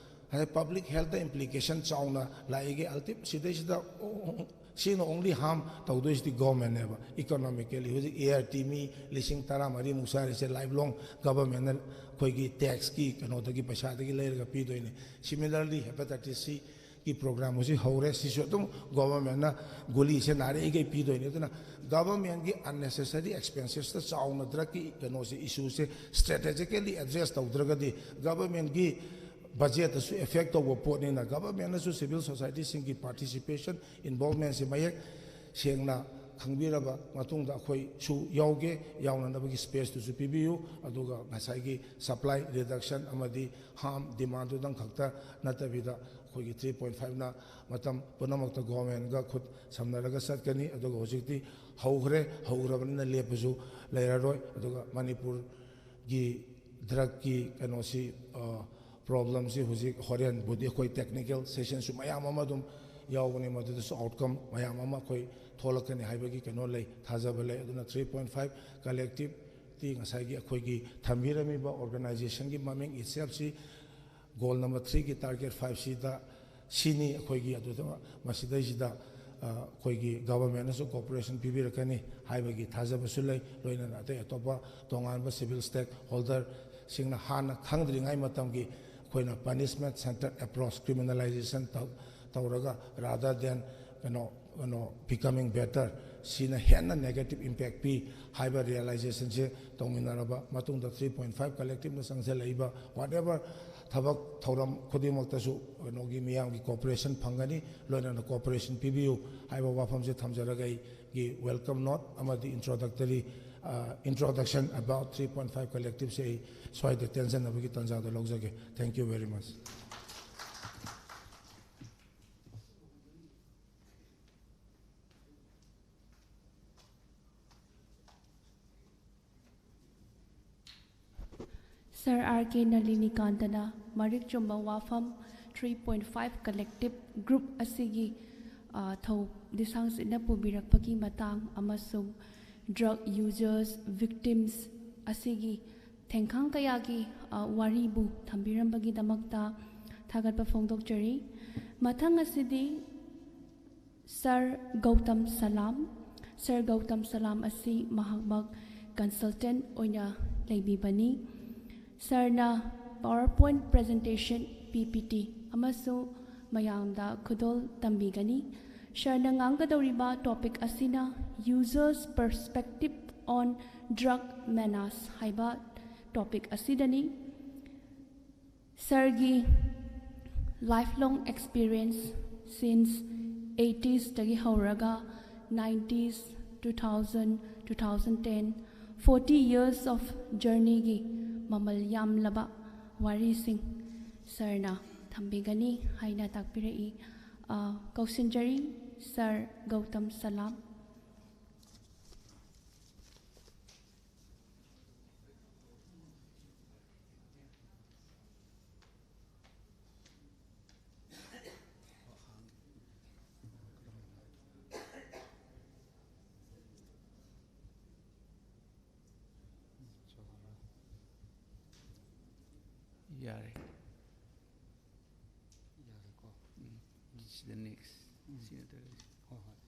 ꯉꯁꯥꯏ public healthꯇ implication ꯆꯥꯎꯅ ꯂꯥꯛꯏꯒꯦ꯫ Ulti-, ꯁꯤꯗꯩꯁꯤꯗ ꯁꯤꯅ only harm ꯇꯧꯗꯣꯏꯁꯤꯗꯤ governmentꯅꯦꯕ, economically꯫ ꯍꯧꯖꯤꯛ ART ꯃꯤ ꯂꯤꯁꯤꯡ ꯇꯔꯥꯃꯔꯤꯃꯨꯛ ꯆꯥꯔꯤꯁꯦ lifelong governmentꯅ ꯑꯩꯈꯣꯏꯒꯤ taxꯀꯤ ꯀꯩꯅꯣꯗꯒꯤ, ꯄꯩꯁꯥꯗꯒꯤ ꯂꯩꯔꯒ ꯄꯤꯗꯣꯏꯅꯤ꯫ Similarly, hepatitis Cꯒꯤ program ꯍꯧꯖꯤꯛ ꯍꯧꯔꯦ, ꯁꯤꯁꯨ ꯑꯗꯨꯝ governmentꯅ ꯒꯨꯂꯤꯁꯦ ꯅꯥꯔꯛꯏꯈꯩ ꯄꯤꯗꯣꯏꯅꯤ꯫ ꯑꯗꯨꯅ governmentꯀꯤ unnecessary expensesꯇ ꯆꯥꯎꯅ drugꯀꯤ ꯀꯩꯅꯣꯁꯦ, issueꯁꯦ strategically address ꯇꯧꯗ꯭ꯔꯒꯗꯤ governmentꯀꯤ budgetꯇꯁꯨ effect ꯇꯧꯕ ꯄꯣꯠꯅꯤꯅ, governmentꯅꯁꯨ civil societyꯁꯤꯡꯒꯤ participation, involvementꯁꯦ ꯃꯌꯦꯛ ꯁꯦꯡꯅ ꯈꯪꯕꯤꯔꯕ ꯃꯇꯨꯡꯗ ꯑꯩꯈꯣꯏꯁꯨ ꯌꯥꯎꯒꯦ, ꯌꯥꯎꯅꯅꯕꯒꯤ spaceꯇꯨꯁꯨ ꯄꯤꯕꯤꯌꯨ꯫ ꯑꯗꯨꯒ ꯉꯁꯥꯏꯒꯤ supply reduction ꯑꯃꯗꯤ harm demandꯗꯨꯗꯪ ꯈꯛꯇ ꯅꯠꯇꯕꯤꯗ, ꯑꯩꯈꯣꯏꯒꯤ ꯊ꯭ꯔꯤ ꯄꯣꯏꯟ ꯐꯥꯏꯚꯅ ꯃꯇꯝ ꯄꯨꯝꯅꯃꯛꯇ ꯒꯣꯔꯃꯦꯟꯒ ꯈꯨꯠ ꯁꯝꯅꯔꯒ ꯆꯠꯀꯅꯤ꯫ ꯑꯗꯨꯒ ꯍꯧꯖꯤꯛꯇꯤ ꯍꯧꯈ꯭ꯔꯦ, ꯍꯧꯈ꯭ꯔꯕꯅꯤꯅ ꯂꯦꯞꯄꯁꯨ ꯂꯩꯔꯔꯣꯏ꯫ ꯑꯗꯨꯒ ꯃꯅꯤꯄꯨꯔꯒꯤ ꯗ꯭ꯔꯒꯀꯤ ꯀꯩꯅꯣꯁꯤ, ꯄ꯭ꯔꯣꯕ꯭ꯂꯦꯝꯁꯤ ꯍꯧꯖꯤꯛ ꯍꯣꯔꯦꯟꯕꯨꯗꯤ ꯑꯩꯈꯣꯏ ꯇꯦꯛꯅꯤꯀꯦꯜ ꯁꯦꯁꯟꯁꯨ ꯃꯌꯥꯝ ꯑꯃ ꯑꯗꯨꯝ ꯌꯥꯎꯒꯅꯤ, ꯃꯗꯨꯗꯁꯨ ꯑꯥꯎꯠꯀꯝ ꯃꯌꯥꯝ ꯑꯃ ꯑꯩꯈꯣꯏ ꯊꯣꯛꯂꯛꯀꯅꯤ ꯍꯥꯏꯕꯒꯤ ꯀꯩꯅꯣ ꯂꯩ, ꯊꯥꯖꯕ ꯂꯩ꯫ ꯑꯗꯨꯅ ꯊ꯭ꯔꯤ ꯄꯣꯏꯟ ꯐꯥꯏꯚ ꯀꯂꯦꯛꯇꯤꯞꯇꯤ ꯉꯁꯥꯏꯒꯤ ꯑꯩꯈꯣꯏꯒꯤ ꯊꯝꯕꯤꯔꯝꯃꯤꯕ ꯑꯣꯔꯒꯅꯥꯏꯖꯦꯁꯟꯒꯤ ꯃꯃꯤꯡ itself ꯁꯤ ꯒꯣꯜ ꯅꯝꯕꯔ ꯊ꯭ꯔꯤꯒꯤ ꯇꯥꯔꯒꯦꯠ ꯐꯥꯏꯚꯁꯤꯗ ꯁꯤꯅꯤ ꯑꯩꯈꯣꯏꯒꯤ꯫ ꯑꯗꯨꯗ ꯃꯁꯤꯗꯩꯁꯤꯗ ꯑꯩꯈꯣꯏꯒꯤ ꯒꯚꯔꯟꯃꯦꯟꯅꯁꯨ ꯀꯣꯑꯣꯄꯔꯦꯁꯟ ꯄꯤꯕꯤꯔꯛꯀꯅꯤ ꯍꯥꯏꯕꯒꯤ ꯊꯥꯖꯕꯁꯨ ꯂꯩ꯫ ꯂꯣꯏꯅꯅ ꯑꯇꯩ ꯑꯇꯣꯞꯄ ꯇꯣꯉꯥꯟꯕ ꯁꯤꯚꯤꯜ ꯁ꯭ꯇꯦꯛ ꯍꯣꯜꯗꯔꯁꯤꯡꯅ ꯍꯥꯟꯅ ꯈꯪꯗ꯭ꯔꯤꯉꯩ ꯃꯇꯝꯒꯤ ꯑꯩꯈꯣꯏꯅ ꯄꯅꯤꯁꯃꯦꯟ ꯁꯦꯟꯇꯔ ꯑꯦꯄ꯭ꯔꯣꯆ, ꯀ꯭ꯔꯤꯃꯤꯅꯦꯂꯥꯏꯖꯦꯁꯟ ꯇꯧꯔꯒ rather than ꯀꯩꯅꯣ ꯀꯩꯅꯣ becoming better, ꯁꯤꯅ ꯍꯦꯟꯅ ꯅꯦꯒꯦꯇꯤꯞ ꯏꯝꯄꯦꯛ ꯄꯤ ꯍꯥꯏꯕ ꯔꯤꯌꯦꯂꯥꯏꯖꯦꯁꯟꯁꯦ ꯇꯧꯃꯤꯟꯅꯔꯕ ꯃꯇꯨꯡꯗ ꯊ꯭ꯔꯤ ꯄꯣꯏꯟ ꯐꯥꯏꯚ ꯀꯂꯦꯛꯇꯤꯞꯅ ꯆꯪꯁꯤꯜꯂꯛꯏꯕ whatever ꯊꯕꯛ ꯊꯧꯔꯝ ꯈꯨꯗꯤꯡꯃꯛꯇꯁꯨ ꯀꯩꯅꯣꯒꯤ ꯃꯤꯌꯥꯝꯒꯤ ꯀꯣꯑꯣꯄꯔꯦꯁꯟ ꯐꯪꯒꯅꯤ, ꯂꯣꯏꯅꯅ ꯀꯣꯑꯣꯄꯔꯦꯁꯟ ꯄꯤꯕꯤꯌꯨ ꯍꯥꯏꯕ ꯋꯥꯐꯝꯁꯦ ꯊꯝꯖꯔꯒ ꯑꯩꯒꯤ welcome note ꯑꯃꯗꯤ introductory introduction about three point five ꯀꯂꯦꯛꯇꯤꯞꯁꯦ ꯑꯩ ꯁ꯭ꯋꯥꯏꯗ ꯇꯦꯟꯁꯤꯟꯅꯕꯒꯤ ꯇꯥꯟꯖꯥꯗꯣ ꯂꯧꯖꯒꯦ꯫ Thank you very much꯫ Sir R K ꯅꯂꯤꯅꯤꯀꯥꯟꯇꯅ ꯃꯔꯤꯛ ꯆꯨꯝꯕ ꯋꯥꯐꯝ three point five collective group ꯑꯁꯤꯒꯤ ꯊꯧ ꯂꯤꯁꯥꯡꯁꯤꯠꯅ ꯄꯨꯕꯤꯔꯛꯄꯒꯤ ꯃꯇꯥꯡ ꯑꯃꯁꯨꯡ ꯗ꯭ꯔꯒ ꯌꯨꯖꯔꯁ ꯚꯤꯛꯇꯤꯝꯁ ꯑꯁꯤꯒꯤ ꯊꯦꯡꯈꯥꯡ ꯀꯌꯥꯒꯤ ꯋꯥꯔꯤꯕꯨ ꯊꯝꯕꯤꯔꯝꯕꯒꯤꯗꯃꯛꯇ ꯊꯥꯒꯠꯄ ꯐꯣꯡꯗꯣꯛꯆꯔꯤ꯫ ꯃꯊꯪ ꯑꯁꯤꯗꯤ ꯁꯥꯔ ꯒꯧꯇꯝ ꯁꯂꯥꯝ꯫ ꯁꯥꯔ ꯒꯧꯇꯝ ꯁꯂꯥꯝ ꯑꯁꯤ ꯃꯍꯥꯛꯃꯛ ꯀꯟꯁꯜꯇꯦꯟ ꯑꯣꯏꯅ ꯂꯩꯕꯤꯕꯅꯤ꯫ ꯁꯥꯔꯅ ꯄꯥꯋꯔ ꯄꯣꯏꯟꯠ ꯄ꯭ꯔꯖꯦꯟꯇꯦꯁꯟ, ꯄꯤ ꯄꯤ ꯇꯤ, ꯑꯃꯁꯨ ꯃꯌꯥꯝꯗ ꯈꯨꯗꯣꯜ ꯇꯝꯕꯤꯒꯅꯤ꯫ ꯁꯥꯔꯅ ꯉꯥꯡꯒꯗꯧꯔꯤꯕ ꯇꯣꯄꯤꯛ ꯑꯁꯤꯅ Users Perspective on Drug Menace ꯍꯥꯏꯕ topic ꯑꯁꯤꯗꯅꯤ꯫ ꯁꯥꯔꯒꯤ lifelong experience since eighties ꯇꯒꯤ ꯍꯧꯔꯒ nineties, two thousand, two thousand ten, forty years of journey ꯒꯤ ꯃꯃꯜ ꯌꯥꯝꯂꯕ ꯋꯥꯔꯤꯁꯤꯡ ꯁꯥꯔꯅ ꯊꯝꯕꯤꯒꯅꯤ ꯍꯥꯏꯅ ꯇꯥꯛꯄꯤꯔꯛꯏ꯫ ꯑ, ꯀꯧꯁꯤꯟꯖꯔꯤ ꯁꯥꯔ ꯒꯧꯇꯝ ꯁꯂꯥꯝ꯫ ꯌꯥꯔꯦ꯫ ꯌꯥꯔꯦꯀꯣ꯫ ꯎꯝ꯫ ꯁꯤꯗ next꯫ ꯎꯝ꯫ ꯁꯤ ꯅꯠꯇ꯭ꯔꯒ ꯁꯤ꯫ ꯍꯣꯏ, ꯍꯣꯏ꯫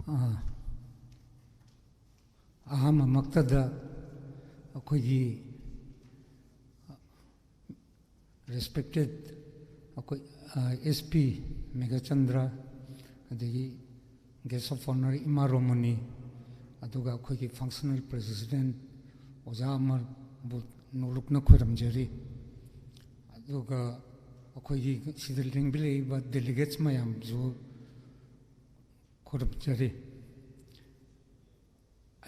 ꯑꯥ, ꯑꯍꯥꯟꯕꯃꯛꯇꯗ ꯑꯩꯈꯣꯏꯒꯤ respected ꯑꯩꯈꯣꯏ, ꯑ, S P ꯃꯦꯘꯆꯟꯗ꯭ꯔ, ꯑꯗꯒꯤ guest of honour ꯏꯃꯥ ꯔꯣꯃꯅꯤ, ꯑꯗꯨꯒ ꯑꯩꯈꯣꯏꯒꯤ functional president ꯑꯣꯖꯥ ꯑꯃꯔꯕꯨ ꯅꯣꯂꯨꯛꯅ ꯈꯣꯏꯔꯝꯖꯔꯤ꯫ ꯑꯗꯨꯒ ꯑꯩꯈꯣꯏꯒꯤ ꯁꯤꯗ ꯂꯦꯡꯕꯤꯔꯛꯏꯕ delegates ꯃꯌꯥꯝꯁꯨ ꯈꯨꯔꯨꯝꯖꯔꯤ꯫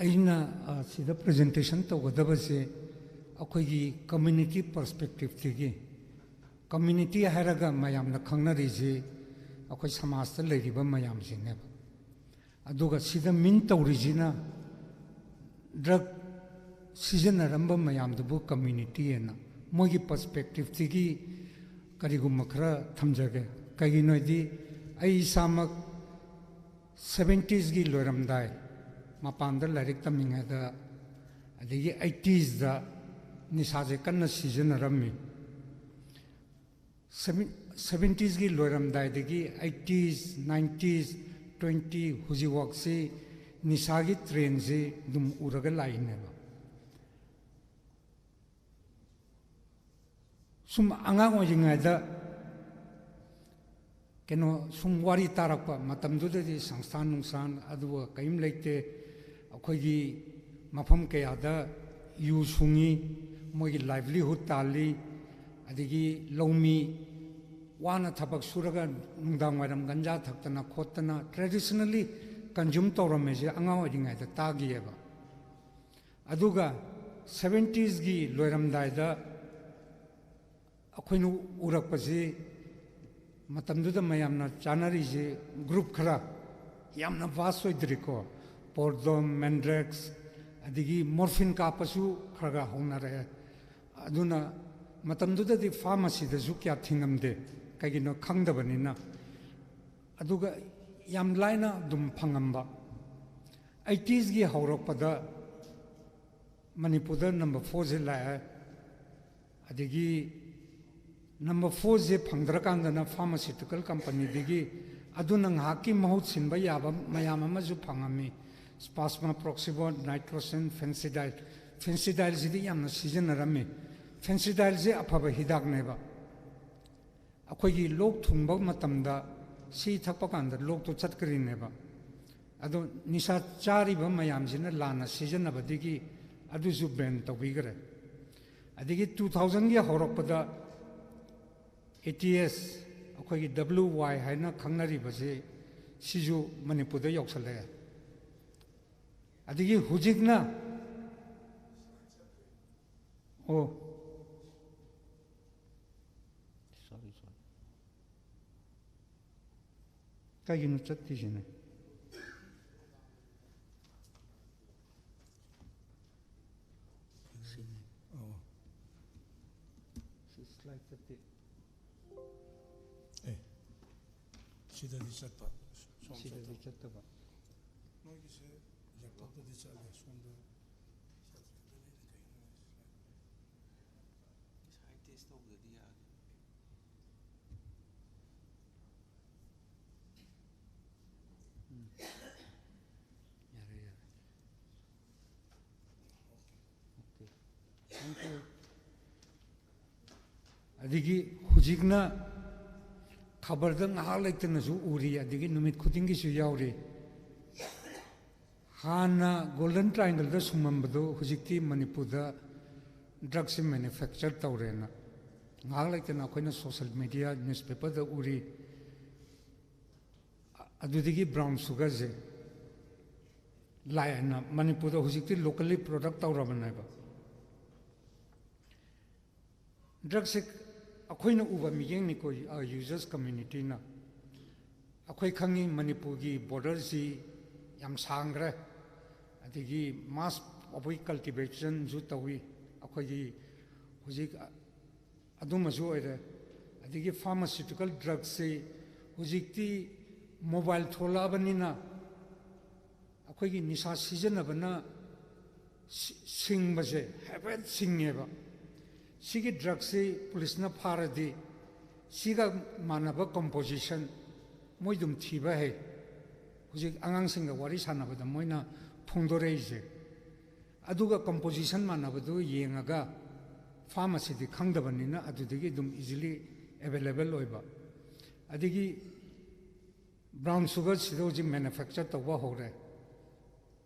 ꯑꯩꯅ, ꯑ, ꯁꯤꯗ presentation ꯇꯧꯒꯗꯕꯁꯦ ꯑꯩꯈꯣꯏꯒꯤ community perspectiveꯇꯒꯤ, community ꯍꯥꯏꯔꯒ ꯃꯌꯥꯝꯅ ꯈꯪꯅꯔꯤꯁꯤ ꯑꯩꯈꯣꯏ ꯁꯃꯥꯖꯇ ꯂꯩꯔꯤꯕ ꯃꯌꯥꯝꯁꯤꯅꯦꯕ꯫ ꯑꯗꯨꯒ ꯁꯤꯗ mean ꯇꯧꯔꯤꯁꯤꯅ drug ꯁꯤꯖꯤꯟꯅꯔꯝꯕ ꯃꯌꯥꯝꯗꯨꯕꯨ community ꯍꯥꯏꯅ ꯃꯣꯏꯒꯤ perspectiveꯇꯒꯤ ꯀꯔꯤꯒꯨꯝꯕ ꯈꯔ ꯊꯝꯖꯒꯦ꯫ ꯀꯩꯒꯤꯅꯣ ꯍꯥꯏꯗꯤ ꯑꯩ ꯏꯁꯥꯃꯛ seventiesꯀꯤ ꯂꯣꯏꯔꯝꯗꯥꯏ, ꯃꯄꯥꯟꯗ ꯂꯥꯏꯔꯤꯛ ꯇꯝꯃꯤꯉꯩꯗ, ꯑꯗꯒꯤ eighteesꯇ ꯅꯤꯁꯥꯁꯦ ꯀꯟꯅ ꯁꯤꯖꯤꯟꯅꯔꯝꯃꯤ꯫ Seven-, seventiesꯀꯤ ꯂꯣꯏꯔꯝꯗꯥꯏꯗꯒꯤ eighties, nineties, twenty, ꯍꯧꯖꯤꯛꯐꯥꯎꯁꯤ ꯅꯤꯁꯥꯒꯤ trendꯁꯤ ꯑꯗꯨꯝ ꯎꯔꯒ ꯂꯥꯛꯏꯅꯦꯕ꯫ ꯁꯨꯝ ꯑꯉꯥꯡ ꯑꯣꯏꯔꯤꯉꯩꯗ ꯀꯩꯅꯣ ꯁꯨꯝ ꯋꯥꯔꯤ ꯇꯥꯔꯛꯄ ꯃꯇꯝꯗꯨꯗꯗꯤ ꯁꯪꯁꯊꯥꯟ ꯅꯨꯡꯁꯊꯥꯟ ꯑꯗꯨꯒ ꯀꯔꯤꯝ ꯂꯩꯇꯦ꯫ ꯑꯩꯈꯣꯏꯒꯤ ꯃꯐꯝ ꯀꯌꯥꯗ ꯌꯨ ꯁꯨꯡꯉꯤ, ꯃꯣꯏꯒꯤ livelihood ꯇꯥꯜꯂꯤ, ꯑꯗꯒꯤ ꯂꯧꯃꯤ ꯋꯥꯅ ꯊꯕꯛ ꯁꯨꯔꯒ ꯅꯨꯡꯗꯥꯡ ꯋꯥꯏꯔꯝ ꯒꯟꯖꯥ ꯊꯛꯇꯅ ꯈꯣꯠꯇꯅ traditionally consume ꯇꯧꯔꯝꯃꯦꯁꯦ ꯑꯉꯥꯡ ꯑꯣꯏꯔꯤꯉꯩꯗ ꯇꯥꯈꯤꯑꯕ꯫ ꯑꯗꯨꯒ ꯁꯚꯦꯟꯇꯤꯁꯀꯤ ꯂꯣꯏꯔꯝꯗꯥꯏꯗ ꯑꯩꯈꯣꯏꯅ ꯎꯔꯛꯄꯁꯤ, ꯃꯇꯝꯗꯨꯗ ꯃꯌꯥꯝꯅ ꯆꯥꯅꯔꯤꯁꯤ ꯒ꯭ꯔꯨꯞ ꯈꯔ, ꯌꯥꯝꯅ ꯚꯥꯁ ꯑꯣꯏꯗ꯭ꯔꯤꯀꯣ, ꯄꯣꯔꯗꯣꯝ, ꯃꯦꯟꯗ꯭ꯔꯦꯛꯁ, ꯑꯗꯒꯤ ꯃꯣꯔꯐꯤꯟ ꯀꯥꯞꯄꯁꯨ ꯈꯔ ꯈꯔ ꯍꯧꯅꯔꯛꯑꯦ꯫ ꯑꯗꯨꯅ ꯃꯇꯝꯗꯨꯗꯗꯤ ꯐꯥꯔꯃꯥꯁꯤꯗꯁꯨ ꯀꯌꯥ ꯊꯤꯡꯉꯝꯗꯦ, ꯀꯩꯒꯤꯅꯣ ꯈꯪꯗꯕꯅꯤꯅ꯫ ꯑꯗꯨꯒ ꯌꯥꯝ ꯂꯥꯏꯅ ꯑꯗꯨꯝ ꯐꯪꯉꯝꯕ꯫ ꯑꯩꯇꯤꯁꯀꯤ ꯍꯧꯔꯛꯄꯗ ꯃꯅꯤꯄꯨꯔꯗ ꯅꯝꯕꯔ ꯐꯣꯔꯁꯦ ꯂꯥꯛꯑꯦ꯫ ꯑꯗꯒꯤ ꯅꯝꯕꯔ ꯐꯣꯔꯁꯦ ꯐꯪꯗ꯭ꯔꯀꯥꯟꯗꯅ ꯐꯥꯔꯃꯥꯁꯤꯇꯤꯀꯦꯜ ꯀꯝꯄꯅꯤꯗꯒꯤ ꯑꯗꯨꯅ ꯉꯥꯏꯍꯥꯛꯀꯤ ꯃꯍꯨꯠ ꯁꯤꯟꯕ ꯌꯥꯕ ꯃꯌꯥꯝ ꯑꯃꯁꯨ ꯐꯪꯉꯝꯃꯤ꯫ ꯁ꯭ꯄꯥꯁꯃꯥ ꯄ꯭ꯔꯣꯛꯁꯤꯕꯣꯟ, ꯅꯥꯏꯇ꯭ꯔꯣꯁꯤꯟ, ꯐꯦꯟꯁꯤꯗꯥꯏꯜ꯫ ꯐꯦꯟꯁꯤꯗꯥꯏꯜꯁꯤꯗꯤ ꯌꯥꯝꯅ ꯁꯤꯖꯤꯟꯅꯔꯝꯃꯤ꯫ ꯐꯦꯟꯁꯤꯗꯥꯏꯜꯁꯦ ꯑꯐꯕ ꯍꯤꯗꯥꯛꯅꯦꯕ꯫ ꯑꯩꯈꯣꯏꯒꯤ ꯂꯣꯛ ꯊꯨꯡꯕ ꯃꯇꯝꯗ ꯁꯤ ꯊꯛꯄ ꯀꯥꯟꯗ ꯂꯣꯛꯇꯣ ꯆꯠꯀ꯭ꯔꯤꯅꯦꯕ꯫ ꯑꯗꯣ ꯅꯤꯁꯥ ꯆꯥꯔꯤꯕ ꯃꯌꯥꯝꯁꯤꯅ ꯂꯥꯟꯅ ꯁꯤꯖꯤꯟꯅꯕꯗꯒꯤ ꯑꯗꯨꯁꯨ ꯕꯦꯟ ꯇꯧꯕꯤꯈ꯭ꯔꯦ꯫ ꯑꯗꯒꯤ ꯇꯨ ꯊꯥꯎꯖꯟꯒꯤ ꯍꯧꯔꯛꯄꯗ ꯑꯦ ꯇꯤ ꯑꯦꯁ, ꯑꯩꯈꯣꯏꯒꯤ ꯗꯕ꯭ꯂꯤꯎ ꯋꯥꯏ ꯍꯥꯏꯅ ꯈꯪꯅꯔꯤꯕꯁꯤ, ꯁꯤꯁꯨ ꯃꯅꯤꯄꯨꯔꯗ ꯌꯧꯁꯜꯂꯛꯑꯦ꯫ ꯑꯗꯒꯤ ꯍꯧꯖꯤꯛꯅ, ꯑꯣ, ꯁꯣꯔꯤ, ꯁꯣꯔꯤ꯫ ꯀꯩꯒꯤꯅꯣ ꯆꯠꯇ꯭ꯔꯤꯁꯤꯅ? ꯁꯤꯅꯤ꯫ ꯑꯣ꯫ ꯁꯤ ꯁ꯭ꯂꯥꯏꯗ ꯆꯠꯇꯦ꯫ ꯑꯦ, ꯁꯤꯗꯗꯤ ꯆꯠꯄ, ꯁꯣꯝ ꯁꯤꯗꯗꯤ ꯆꯠꯇꯕ꯫ ꯆꯠꯇꯕ꯫ ꯅꯣꯏꯒꯤꯁꯦ ꯂꯦꯞꯇꯣꯞꯇꯗꯤ ꯆꯠꯂꯦ, ꯁꯣꯝꯗ ꯆꯠꯇ꯭ꯔꯦ꯫ ꯀꯩꯅꯣ ꯍꯥꯏꯁꯦ? ꯉꯁꯥꯏ ꯇꯦꯁ ꯇꯧꯕꯗꯗꯤ ꯌꯥꯗꯦ꯫ ꯎꯝ꯫ ꯌꯥꯔꯦ, ꯌꯥꯔꯦ꯫ ꯑꯣꯀꯦ꯫ Thank you꯫ ꯑꯗꯒꯤ ꯍꯧꯖꯤꯛꯅ ꯈꯕꯔꯗ ꯉꯥꯏꯍꯥꯛ ꯂꯩꯇꯅꯁꯨ ꯎꯔꯤ, ꯑꯗꯒꯤ ꯅꯨꯃꯤꯠ ꯈꯨꯗꯤꯡꯒꯤꯁꯨ ꯌꯥꯎꯔꯤ꯫ ꯍꯥꯟꯅ ꯒꯣꯜꯗꯟ ꯇ꯭ꯔꯥꯏꯡꯒꯜꯗ ꯁꯨꯝꯃꯝꯕꯗꯨ ꯍꯧꯖꯤꯛꯇꯤ ꯃꯅꯤꯄꯨꯔꯗ ꯗ꯭ꯔꯒꯁꯤ ꯃꯦꯅꯨꯐꯦꯛꯆꯔ ꯇꯧꯔꯦꯅ ꯉꯥꯏꯍꯥꯛ ꯂꯩꯇꯅ ꯑꯩꯈꯣꯏꯅ ꯁꯣꯁꯦꯜ ꯃꯦꯗꯤꯌꯥ, ꯅ꯭ꯌꯨꯁꯄꯦꯄꯔꯗ ꯎꯔꯤ꯫ ꯑꯗꯨꯗꯒꯤ ꯕ꯭ꯔꯥꯎꯟ ꯁꯨꯒꯔꯁꯦ ꯂꯥꯛꯑꯦꯅ ꯃꯅꯤꯄꯨꯔꯗ ꯍꯧꯖꯤꯛꯇꯤ ꯂꯣꯀꯦꯜꯂꯤ ꯄ꯭ꯔꯣꯗꯛ ꯇꯧꯔꯕꯅꯦꯕ꯫ ꯗ꯭ꯔꯒꯁꯦ ꯑꯩꯈꯣꯏꯅ ꯎꯕ ꯃꯤꯠꯌꯦꯡꯅꯤꯀꯣ, ꯌꯨꯖꯔꯁ ꯀꯝꯃ꯭ꯌꯨꯅꯤꯇꯤꯅ꯫ ꯑꯩꯈꯣꯏ ꯈꯪꯉꯤ ꯃꯅꯤꯄꯨꯔꯒꯤ ꯕꯣꯔꯗꯔꯁꯤ ꯌꯥꯝ ꯁꯥꯡꯈ꯭ꯔꯦ, ꯑꯗꯒꯤ ꯃꯥꯁ ꯑꯩꯈꯣꯏ ꯀꯜꯇꯤꯚꯦꯁꯟꯁꯨ ꯇꯧꯏ꯫ ꯑꯩꯈꯣꯏꯒꯤ ꯍꯧꯖꯤꯛ ꯑꯗꯨꯃꯁꯨ ꯑꯣꯏꯔꯦ꯫ ꯑꯗꯒꯤ ꯐꯥꯔꯃꯥꯁꯤꯇꯤꯀꯦꯜ ꯗ꯭ꯔꯒꯁꯤ ꯍꯧꯖꯤꯛꯇꯤ ꯃꯣꯕꯥꯏꯜ ꯊꯣꯛꯂꯛꯑꯕꯅꯤꯅ ꯑꯩꯈꯣꯏꯒꯤ ꯅꯤꯁꯥ ꯁꯤꯖꯤꯟꯅꯕꯅ ꯁꯤ- ꯁꯤꯡꯕꯁꯦ ꯍꯥꯏꯐꯦꯠ ꯁꯤꯡꯉꯦꯕ꯫ ꯁꯤꯒꯤ ꯗ꯭ꯔꯒꯁꯤ ꯄꯨꯂꯤꯁꯅ ꯐꯥꯔꯗꯤ ꯁꯤꯒ ꯃꯥꯟꯅꯕ ꯀꯝꯄꯣꯖꯤꯁꯟ ꯃꯣꯏ ꯑꯗꯨꯝ ꯊꯤꯕ ꯍꯩ꯫ ꯍꯧꯖꯤꯛ ꯑꯉꯥꯡꯁꯤꯡꯒ ꯋꯥꯔꯤ ꯁꯥꯟꯅꯕꯗ ꯃꯣꯏꯅ ꯐꯣꯡꯗꯣꯔꯛꯏꯁꯦ꯫ ꯑꯗꯨꯒ ꯀꯝꯄꯣꯖꯤꯁꯟ ꯃꯥꯟꯅꯕꯗꯨ ꯌꯦꯡꯉꯒ ꯐꯥꯔꯃꯥꯁꯤꯗꯤ ꯈꯪꯗꯕꯅꯤꯅ ꯑꯗꯨꯗꯒꯤ ꯑꯗꯨꯝ ꯏꯖꯤꯂꯤ ꯑꯦꯕꯥꯏꯂꯦꯕꯜ ꯑꯣꯏꯕ꯫ ꯑꯗꯒꯤ ꯕ꯭ꯔꯥꯎꯟ ꯁꯨꯒꯔꯁꯤꯗ ꯍꯧꯖꯤꯛ ꯃꯦꯅꯨꯐꯦꯛꯆꯔ ꯇꯧꯕ ꯍꯧꯔꯦ꯫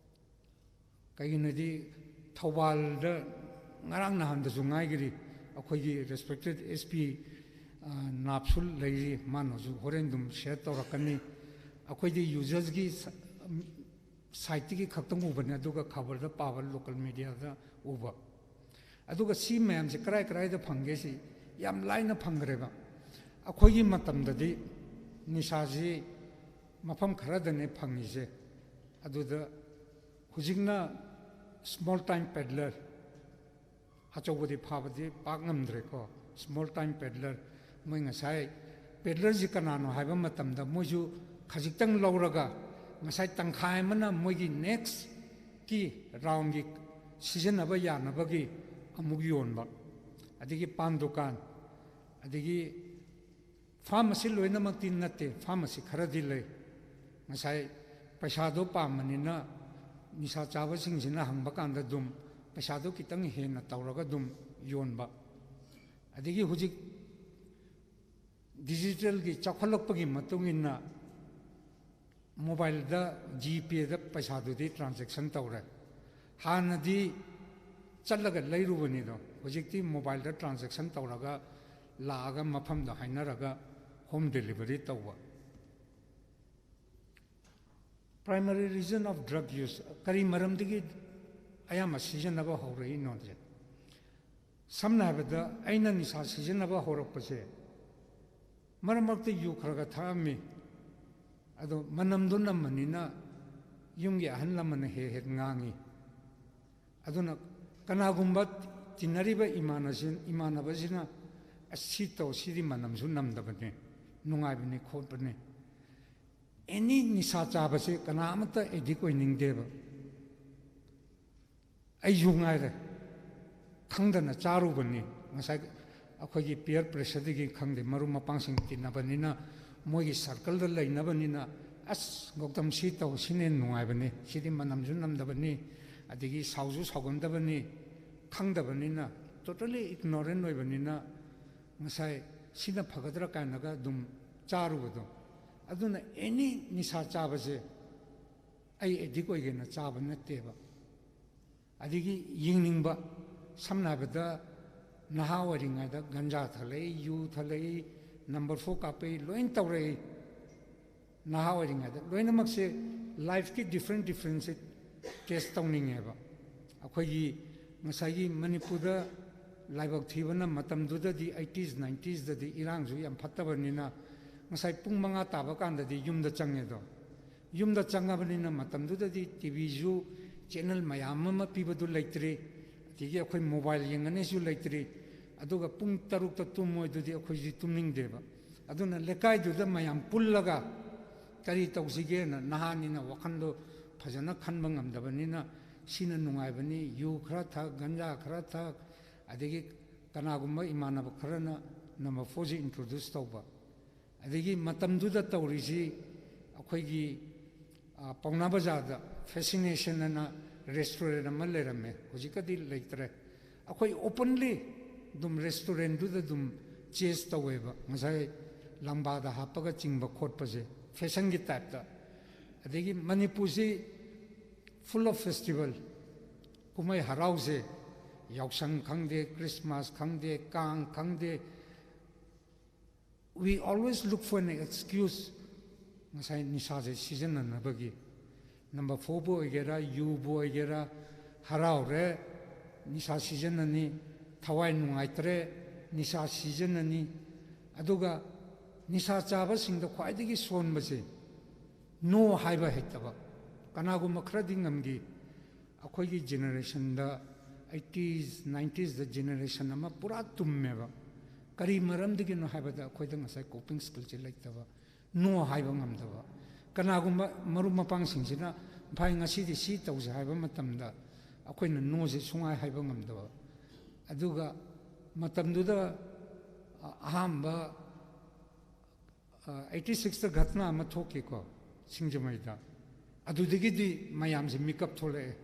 ꯀꯩꯒꯤꯅꯣꯗꯤ ꯊꯧꯕꯥꯜꯗ ꯉꯔꯥꯡ ꯅꯍꯥꯟꯗꯁꯨ ꯉꯥꯏꯈꯔꯤ, ꯑꯩꯈꯣꯏꯒꯤ ꯔꯦꯁꯄꯦꯛꯇꯦꯠ ꯑꯦꯁ ꯄꯤ ꯅꯥꯞꯁꯨ ꯂꯩꯔꯤ, ꯃꯥꯅꯁꯨ ꯍꯣꯔꯦꯟ ꯑꯗꯨꯝ ꯁꯤꯌꯔ ꯇꯧꯔꯛꯀꯅꯤ꯫ ꯑꯩꯈꯣꯏꯗꯤ ꯌꯨꯖꯔꯁꯀꯤ ꯁꯥꯏꯠꯇꯒꯤ ꯈꯛꯇꯪ ꯎꯕꯅꯤ, ꯑꯗꯨꯒ ꯈꯕꯔꯗ ꯄꯥꯕ, ꯂꯣꯀꯦꯜ ꯃꯦꯗꯤꯌꯥꯗ ꯎꯕ꯫ ꯑꯗꯨꯒ ꯁꯤ ꯃꯌꯥꯝꯁꯦ ꯀꯔꯥꯏ ꯀꯔꯥꯏꯗ ꯐꯪꯒꯦ? ꯁꯤ ꯌꯥꯝ ꯂꯥꯏꯅ ꯐꯪꯈ꯭ꯔꯦꯕ꯫ ꯑꯩꯈꯣꯏꯒꯤ ꯃꯇꯝꯗꯗꯤ ꯅꯤꯁꯥꯁꯤ ꯃꯐꯝ ꯈꯔꯗꯅꯦ ꯐꯪꯉꯤꯁꯦ꯫ ꯑꯗꯨꯗ ꯍꯧꯖꯤꯛꯅ ꯁ꯭ꯃꯣꯜ ꯇꯥꯏꯝ ꯄꯦꯗꯂꯔ, ꯑꯆꯧꯕꯗꯤ ꯐꯥꯕꯗꯤ ꯄꯥꯛ ꯉꯝꯗ꯭ꯔꯦꯀꯣ꯫ ꯁ꯭ꯃꯣꯜ ꯇꯥꯏꯝ ꯄꯦꯗꯂꯔ, ꯃꯣꯏ ꯉꯁꯥꯏ ꯄꯦꯗꯂꯔꯁꯤ ꯀꯅꯥꯅꯣ ꯍꯥꯏꯕ ꯃꯇꯝꯗ ꯃꯣꯏꯁꯨ ꯈꯖꯤꯛꯇꯪ ꯂꯧꯔꯒ ꯉꯁꯥꯏ ꯇꯪꯈꯥꯏ ꯑꯃꯅ ꯃꯣꯏꯒꯤ ꯅꯦꯛꯁꯀꯤ ꯔꯥꯎꯟꯒꯤ ꯁꯤꯖꯤꯟꯅꯕ ꯌꯥꯅꯕꯒꯤ ꯑꯃꯨꯛ ꯌꯣꯟꯕ꯫ ꯑꯗꯒꯤ ꯄꯥꯟ ꯗꯨꯀꯥꯟ, ꯑꯗꯒꯤ ꯐꯥꯔꯃꯥꯁꯤ ꯂꯣꯏꯅꯃꯛꯇꯤ ꯅꯠꯇꯦ, ꯐꯥꯔꯃꯥꯁꯤ ꯈꯔꯗꯤ ꯂꯩ꯫ ꯉꯁꯥꯏ ꯄꯩꯁꯥꯗꯣ ꯄꯥꯝꯕꯅꯤꯅ ꯅꯤꯁꯥ ꯆꯥꯕꯁꯤꯡꯁꯤꯅ ꯍꯪꯕ ꯀꯥꯟꯗ ꯑꯗꯨꯝ ꯄꯩꯁꯥꯗꯣ ꯈꯤꯇꯪ ꯍꯦꯟꯅ ꯇꯧꯔꯒ ꯑꯗꯨꯝ ꯌꯣꯟꯕ꯫ ꯑꯗꯒꯤ ꯍꯧꯖꯤꯛ ꯗꯤꯖꯤꯇꯦꯜꯒꯤ ꯆꯥꯎꯈꯠꯂꯛꯄꯒꯤ ꯃꯇꯨꯡ ꯏꯟꯅ ꯃꯣꯕꯥꯏꯜꯗ, ꯖꯤꯄꯦꯗ ꯄꯩꯁꯥꯗꯨꯗꯤ ꯇ꯭ꯔꯥꯟꯖꯦꯛꯁꯟ ꯇꯧꯔꯦ꯫ ꯍꯥꯟꯅꯗꯤ ꯆꯠꯂꯒ ꯂꯩꯔꯨꯕꯅꯤꯗꯣ, ꯍꯧꯖꯤꯛꯇꯤ ꯃꯣꯕꯥꯏꯜꯗ ꯇ꯭ꯔꯥꯟꯖꯦꯛꯁꯟ ꯇꯧꯔꯒ ꯂꯥꯛꯑꯒ ꯃꯐꯝꯗꯣ ꯍꯥꯏꯅꯔꯒ ꯍꯣꯝ ꯗꯦꯂꯤꯚꯔꯤ ꯇꯧꯕ꯫ Primary reason of drug use, ꯀꯔꯤ ꯃꯔꯝꯗꯒꯤ ꯑꯌꯥꯝꯕ ꯁꯤꯖꯤꯟꯅꯕ ꯍꯧꯔꯛꯏꯅꯣꯁꯦ? ꯁꯝꯅ ꯍꯥꯏꯔꯕꯗ, ꯑꯩꯅ ꯅꯤꯁꯥ ꯁꯤꯖꯤꯟꯅꯕ ꯍꯧꯔꯛꯄꯁꯦ, ꯃꯔꯛ ꯃꯔꯛꯇ ꯌꯨ ꯈꯔ ꯈꯔ ꯊꯛꯑꯝꯃꯤ꯫ ꯑꯗꯣ ꯃꯅꯝꯗꯣ ꯅꯝꯕꯅꯤꯅ ꯌꯨꯝꯒꯤ ꯑꯍꯜ ꯂꯃꯟꯅ ꯍꯦꯛ ꯍꯦꯛ ꯉꯥꯡꯉꯤ꯫ ꯑꯗꯨꯅ ꯀꯅꯥꯒꯨꯝꯕ ꯇꯤꯟꯅꯔꯤꯕ ꯏꯃꯥꯟꯅꯁꯤ-, ꯏꯃꯥꯟꯅꯕꯁꯤꯅ, "ꯑꯁ, ꯁꯤ ꯇꯧ, ꯁꯤꯗꯤ ꯃꯅꯝꯁꯨ ꯅꯝꯗꯕꯅꯤ, ꯅꯨꯡꯉꯥꯏꯕꯅꯤ, ꯈꯣꯠꯄꯅꯤ"꯫ ꯑꯦꯅꯤ ꯅꯤꯁꯥ ꯆꯥꯕꯁꯦ ꯀꯅꯥ ꯑꯃꯠꯇ ꯑꯦꯗꯤꯛ ꯑꯣꯏꯅꯤꯡꯗꯦꯕ꯫ ꯑꯩꯁꯨ ꯉꯥꯏꯔꯦ, ꯈꯪꯗꯅ ꯆꯥꯔꯨꯕꯅꯤ꯫ ꯉꯁꯥꯏ ꯑꯩꯈꯣꯏꯒꯤ ꯄꯤꯌꯔ ꯄ꯭ꯔꯦꯁꯔꯗꯒꯤ ꯈꯪꯗꯦ, ꯃꯔꯨꯞ ꯃꯄꯥꯡꯁꯤꯡ ꯇꯤꯟꯅꯕꯅꯤꯅ, ꯃꯣꯏꯒꯤ ꯁꯥꯔꯀꯜꯗ ꯂꯩꯅꯕꯅꯤꯅ, "ꯑꯁ, ꯒꯧꯇꯝ, ꯁꯤ ꯇꯧ, ꯁꯤꯅ ꯍꯦꯟꯅ ꯅꯨꯡꯉꯥꯏꯕꯅꯤ, ꯁꯤꯗꯤ ꯃꯅꯝꯁꯨ ꯅꯝꯗꯕꯅꯤ, ꯑꯗꯒꯤ ꯁꯥꯎꯁꯨ ꯁꯥꯎꯒꯟꯗꯕꯅꯤ", ꯈꯪꯗꯕꯅꯤꯅ, ꯇꯣꯇꯦꯂꯤ ꯏꯒꯅꯣꯔꯦꯟ ꯑꯣꯏꯕꯅꯤꯅ, ꯉꯁꯥꯏ ꯁꯤꯅ ꯐꯒꯗ꯭ꯔꯥ ꯀꯥꯏꯅꯒ ꯑꯗꯨꯝ ꯆꯥꯔꯨꯕꯗꯣ꯫ ꯑꯗꯨꯅ ꯑꯦꯅꯤ ꯅꯤꯁꯥ ꯆꯥꯕꯁꯦ ꯑꯩ ꯑꯦꯗꯤꯛ ꯑꯣꯏꯒꯦꯅ ꯆꯥꯕ ꯅꯠꯇꯦꯕ꯫ ꯑꯗꯒꯤ ꯌꯦꯡꯅꯤꯡꯕ, ꯁꯝꯅ ꯍꯥꯏꯔꯕꯗ, ꯅꯍꯥ ꯑꯣꯏꯔꯤꯉꯩꯗ ꯒꯟꯖꯥ ꯊꯛꯂꯛꯏ, ꯌꯨ ꯊꯛꯂꯛꯏ, ꯅꯝꯕꯔ ꯐꯣꯔ ꯀꯥꯞꯄꯛꯏ, ꯂꯣꯏꯅ ꯇꯧꯔꯛꯏ꯫ ꯅꯍꯥ ꯑꯣꯏꯔꯤꯉꯩꯗ ꯂꯣꯏꯅꯃꯛꯁꯦ, ꯂꯥꯏꯐꯀꯤ ꯗꯤꯐ꯭ꯔꯦꯟ ꯗꯤꯐ꯭ꯔꯦꯟꯁꯦ ꯇꯦꯁ ꯇꯧꯅꯤꯡꯉꯦꯕ꯫ ꯑꯩꯈꯣꯏꯒꯤ ꯉꯁꯥꯏꯒꯤ ꯃꯅꯤꯄꯨꯔꯗ ꯂꯥꯏꯕꯛ ꯊꯤꯕꯅ, ꯃꯇꯝꯗꯨꯗꯗꯤ, ꯑꯩꯠꯇꯤꯁ, ꯅꯥꯏꯟꯇꯤꯁꯇꯗꯤ ꯏꯔꯥꯡꯁꯨ ꯌꯥꯝ ꯐꯠꯇꯕꯅꯤꯅ, ꯉꯁꯥꯏ ꯄꯨꯡ ꯃꯉꯥ ꯇꯥꯕ ꯀꯥꯟꯗꯗꯤ ꯌꯨꯝꯗ ꯆꯪꯉꯦꯗꯣ꯫ ꯌꯨꯝꯗ ꯆꯪꯉꯕꯅꯤꯅ, ꯃꯇꯝꯗꯨꯗꯗꯤ ꯇꯤ ꯚꯤꯁꯨ ꯆꯦꯅꯦꯜ ꯃꯌꯥꯝ ꯑꯃ ꯄꯤꯕꯗꯨ ꯂꯩꯇ꯭ꯔꯤ, ꯑꯗꯒꯤ ꯑꯩꯈꯣꯏ ꯃꯣꯕꯥꯏꯜ ꯌꯦꯡꯉꯅꯤꯁꯨ ꯂꯩꯇ꯭ꯔꯤ꯫ ꯑꯗꯨꯒ ꯄꯨꯡ ꯇꯔꯨꯛꯇ ꯇꯨꯝꯃꯣꯏꯗꯨꯗꯤ ꯑꯩꯈꯣꯏꯁꯨ ꯇꯨꯝꯅꯤꯡꯗꯦꯕ꯫ ꯑꯗꯨꯅ ꯂꯩꯀꯥꯏꯗꯨꯗ ꯃꯌꯥꯝ ꯄꯨꯜꯂꯒ ꯀꯔꯤ ꯇꯧꯁꯤꯒꯦꯅ, ꯅꯍꯥꯅꯤꯅ ꯋꯥꯈꯜꯗꯣ ꯐꯖꯅ ꯈꯟꯕ ꯉꯝꯗꯕꯅꯤꯅ, "ꯁꯤꯅ ꯅꯨꯡꯉꯥꯏꯕꯅꯤ, ꯌꯨ ꯈꯔ ꯊꯛ, ꯒꯟꯖꯥ ꯈꯔ ꯊꯛ", ꯑꯗꯒꯤ ꯀꯅꯥꯒꯨꯝꯕ ꯏꯃꯥꯟꯅꯕ ꯈꯔꯅ ꯅꯝꯕꯔ ꯐꯣꯔꯁꯤ ꯏꯟꯇ꯭ꯔꯣꯗ꯭ꯌꯨꯁ ꯇꯧꯕ꯫ ꯑꯗꯒꯤ ꯃꯇꯝꯗꯨꯗ ꯇꯧꯔꯤꯁꯤ, ꯑꯩꯈꯣꯏꯒꯤ, ꯑ, ꯄꯥꯎꯅꯥ ꯕꯖꯥꯔꯗ ꯐꯦꯁꯤꯅꯦꯁꯟ ꯑꯅ ꯔꯦꯁꯇꯨꯔꯦꯟ ꯑꯃ ꯂꯩꯔꯝꯃꯦ, ꯍꯧꯖꯤꯛꯀꯗꯤ ꯂꯩꯇ꯭ꯔꯦ꯫ ꯑꯩꯈꯣꯏ ꯑꯣꯄꯟꯂꯤ ꯑꯗꯨꯝ ꯔꯦꯁꯇꯨꯔꯦꯟꯗꯨꯗ ꯑꯗꯨꯝ ꯆꯦꯁ ꯇꯧꯋꯦꯕ, ꯉꯁꯥꯏ ꯂꯪꯕꯥꯗ ꯍꯥꯞꯄꯒ ꯆꯤꯡꯕ ꯈꯣꯠꯄꯁꯦ, ꯐꯦꯁꯟꯒꯤ ꯇꯥꯏꯞꯇ꯫ ꯑꯗꯒꯤ ꯃꯅꯤꯄꯨꯔꯁꯤ full of festival, ꯀꯨꯝꯍꯩ ꯍꯔꯥꯎꯁꯦ, ꯌꯥꯎꯁꯪ ꯈꯪꯗꯦ, ꯈ꯭ꯔꯤꯁꯃꯥꯁ ꯈꯪꯗꯦ, ꯀꯥꯡ ꯈꯪꯗꯦ, we always look for an excuse, ꯉꯁꯥꯏ ꯅꯤꯁꯥꯁꯦ ꯁꯤꯖꯤꯟꯅꯅꯕꯒꯤ꯫ ꯅꯝꯕꯔ ꯐꯣꯔꯕꯨ ꯑꯣꯏꯒꯦꯔꯥ, ꯌꯨꯕꯨ ꯑꯣꯏꯒꯦꯔꯥ, ꯍꯔꯥꯎꯔꯦ, ꯅꯤꯁꯥ ꯁꯤꯖꯤꯟꯅꯅꯤ, ꯊꯋꯥꯏ ꯅꯨꯡꯉꯥꯏꯇ꯭ꯔꯦ, ꯅꯤꯁꯥ ꯁꯤꯖꯤꯟꯅꯅꯤ꯫ ꯑꯗꯨꯒ ꯅꯤꯁꯥ ꯆꯥꯕꯁꯤꯡꯗ ꯈ꯭ꯋꯥꯏꯗꯒꯤ ꯁꯣꯟꯕꯁꯦ no ꯍꯥꯏꯕ ꯍꯩꯇꯕ꯫ ꯀꯅꯥꯒꯨꯝꯕ ꯈꯔꯗꯤ ꯉꯝꯈꯤ꯫ ꯑꯩꯈꯣꯏꯒꯤ generationꯗ, eighties, ninetiesꯗ generation ꯑꯃ ꯄꯨꯔꯥ ꯇꯨꯝꯃꯦꯕ꯫ ꯀꯔꯤ ꯃꯔꯝꯗꯒꯤꯅꯣ ꯍꯥꯏꯕꯗ ꯑꯩꯈꯣꯏꯗ ꯉꯁꯥꯏ coping skillꯁꯦ ꯂꯩꯇꯕ, no ꯍꯥꯏꯕ ꯉꯝꯗꯕ꯫ ꯀꯅꯥꯒꯨꯝꯕ ꯃꯔꯨꯞ ꯃꯄꯥꯡꯁꯤꯡꯁꯤꯅ "ꯚꯥꯏ, ꯉꯁꯤꯗꯤ ꯁꯤ ꯇꯧꯁꯦ" ꯍꯥꯏꯕ ꯃꯇꯝꯗ ꯑꯩꯈꯣꯏꯅ noꯁꯦ ꯁꯨꯡꯍꯥꯏ ꯍꯥꯏꯕ ꯉꯝꯗꯕ꯫ ꯑꯗꯨꯒ ꯃꯇꯝꯗꯨꯗ ꯑꯍꯥꯟꯕ eighty sixꯇ ꯘꯇꯅꯥ ꯑꯃ ꯊꯣꯛꯈꯤꯀꯣ, ꯁꯤꯡꯖꯃꯩꯗ꯫ ꯑꯗꯨꯗꯒꯤꯗꯤ ꯃꯌꯥꯝꯁꯦ ꯃꯤꯀꯞ ꯊꯣꯛꯂꯛꯑꯦ,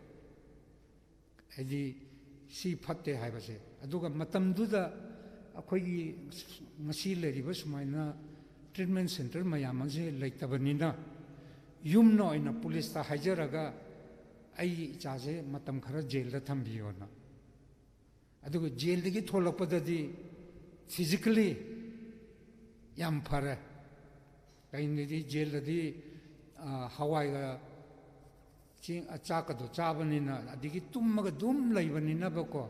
ꯍꯥꯏꯗꯤ ꯁꯤ ꯐꯠꯇꯦ ꯍꯥꯏꯕꯁꯦ꯫ ꯑꯗꯨꯒ ꯃꯇꯝꯗꯨꯗ ꯑꯩꯈꯣꯏꯒꯤ ꯉꯁꯤ ꯂꯩꯔꯤꯕ ꯁꯨꯃꯥꯏꯅ treatment centre ꯃꯌꯥꯝ ꯑꯁꯦ ꯂꯩꯇꯕꯅꯤꯅ, ꯌꯨꯝꯅ ꯑꯣꯏꯅ ꯄꯨꯂꯤꯁꯇ ꯍꯥꯏꯖꯔꯒ "ꯑꯩꯒꯤ ꯏꯆꯥꯁꯦ ꯃꯇꯝ ꯈꯔ ꯖꯦꯜꯗ ꯊꯝꯕꯤꯌꯣꯅ"꯫ ꯑꯗꯨꯒ ꯖꯦꯜꯗꯒꯤ ꯊꯣꯛꯂꯛꯄꯗꯗꯤ physically ꯌꯥꯝ ꯐꯔꯦ꯫ ꯀꯩꯒꯤꯅꯣꯗꯤ ꯖꯦꯜꯗꯗꯤ, ꯑ, ꯍꯋꯥꯏꯒ ꯆꯦꯡ, ꯑ, ꯆꯥꯛꯀꯗꯣ ꯆꯥꯕꯅꯤꯅ, ꯑꯗꯒꯤ ꯇꯨꯝꯃꯒ ꯑꯗꯨꯝ ꯂꯩꯕꯅꯤꯅꯕꯀꯣ,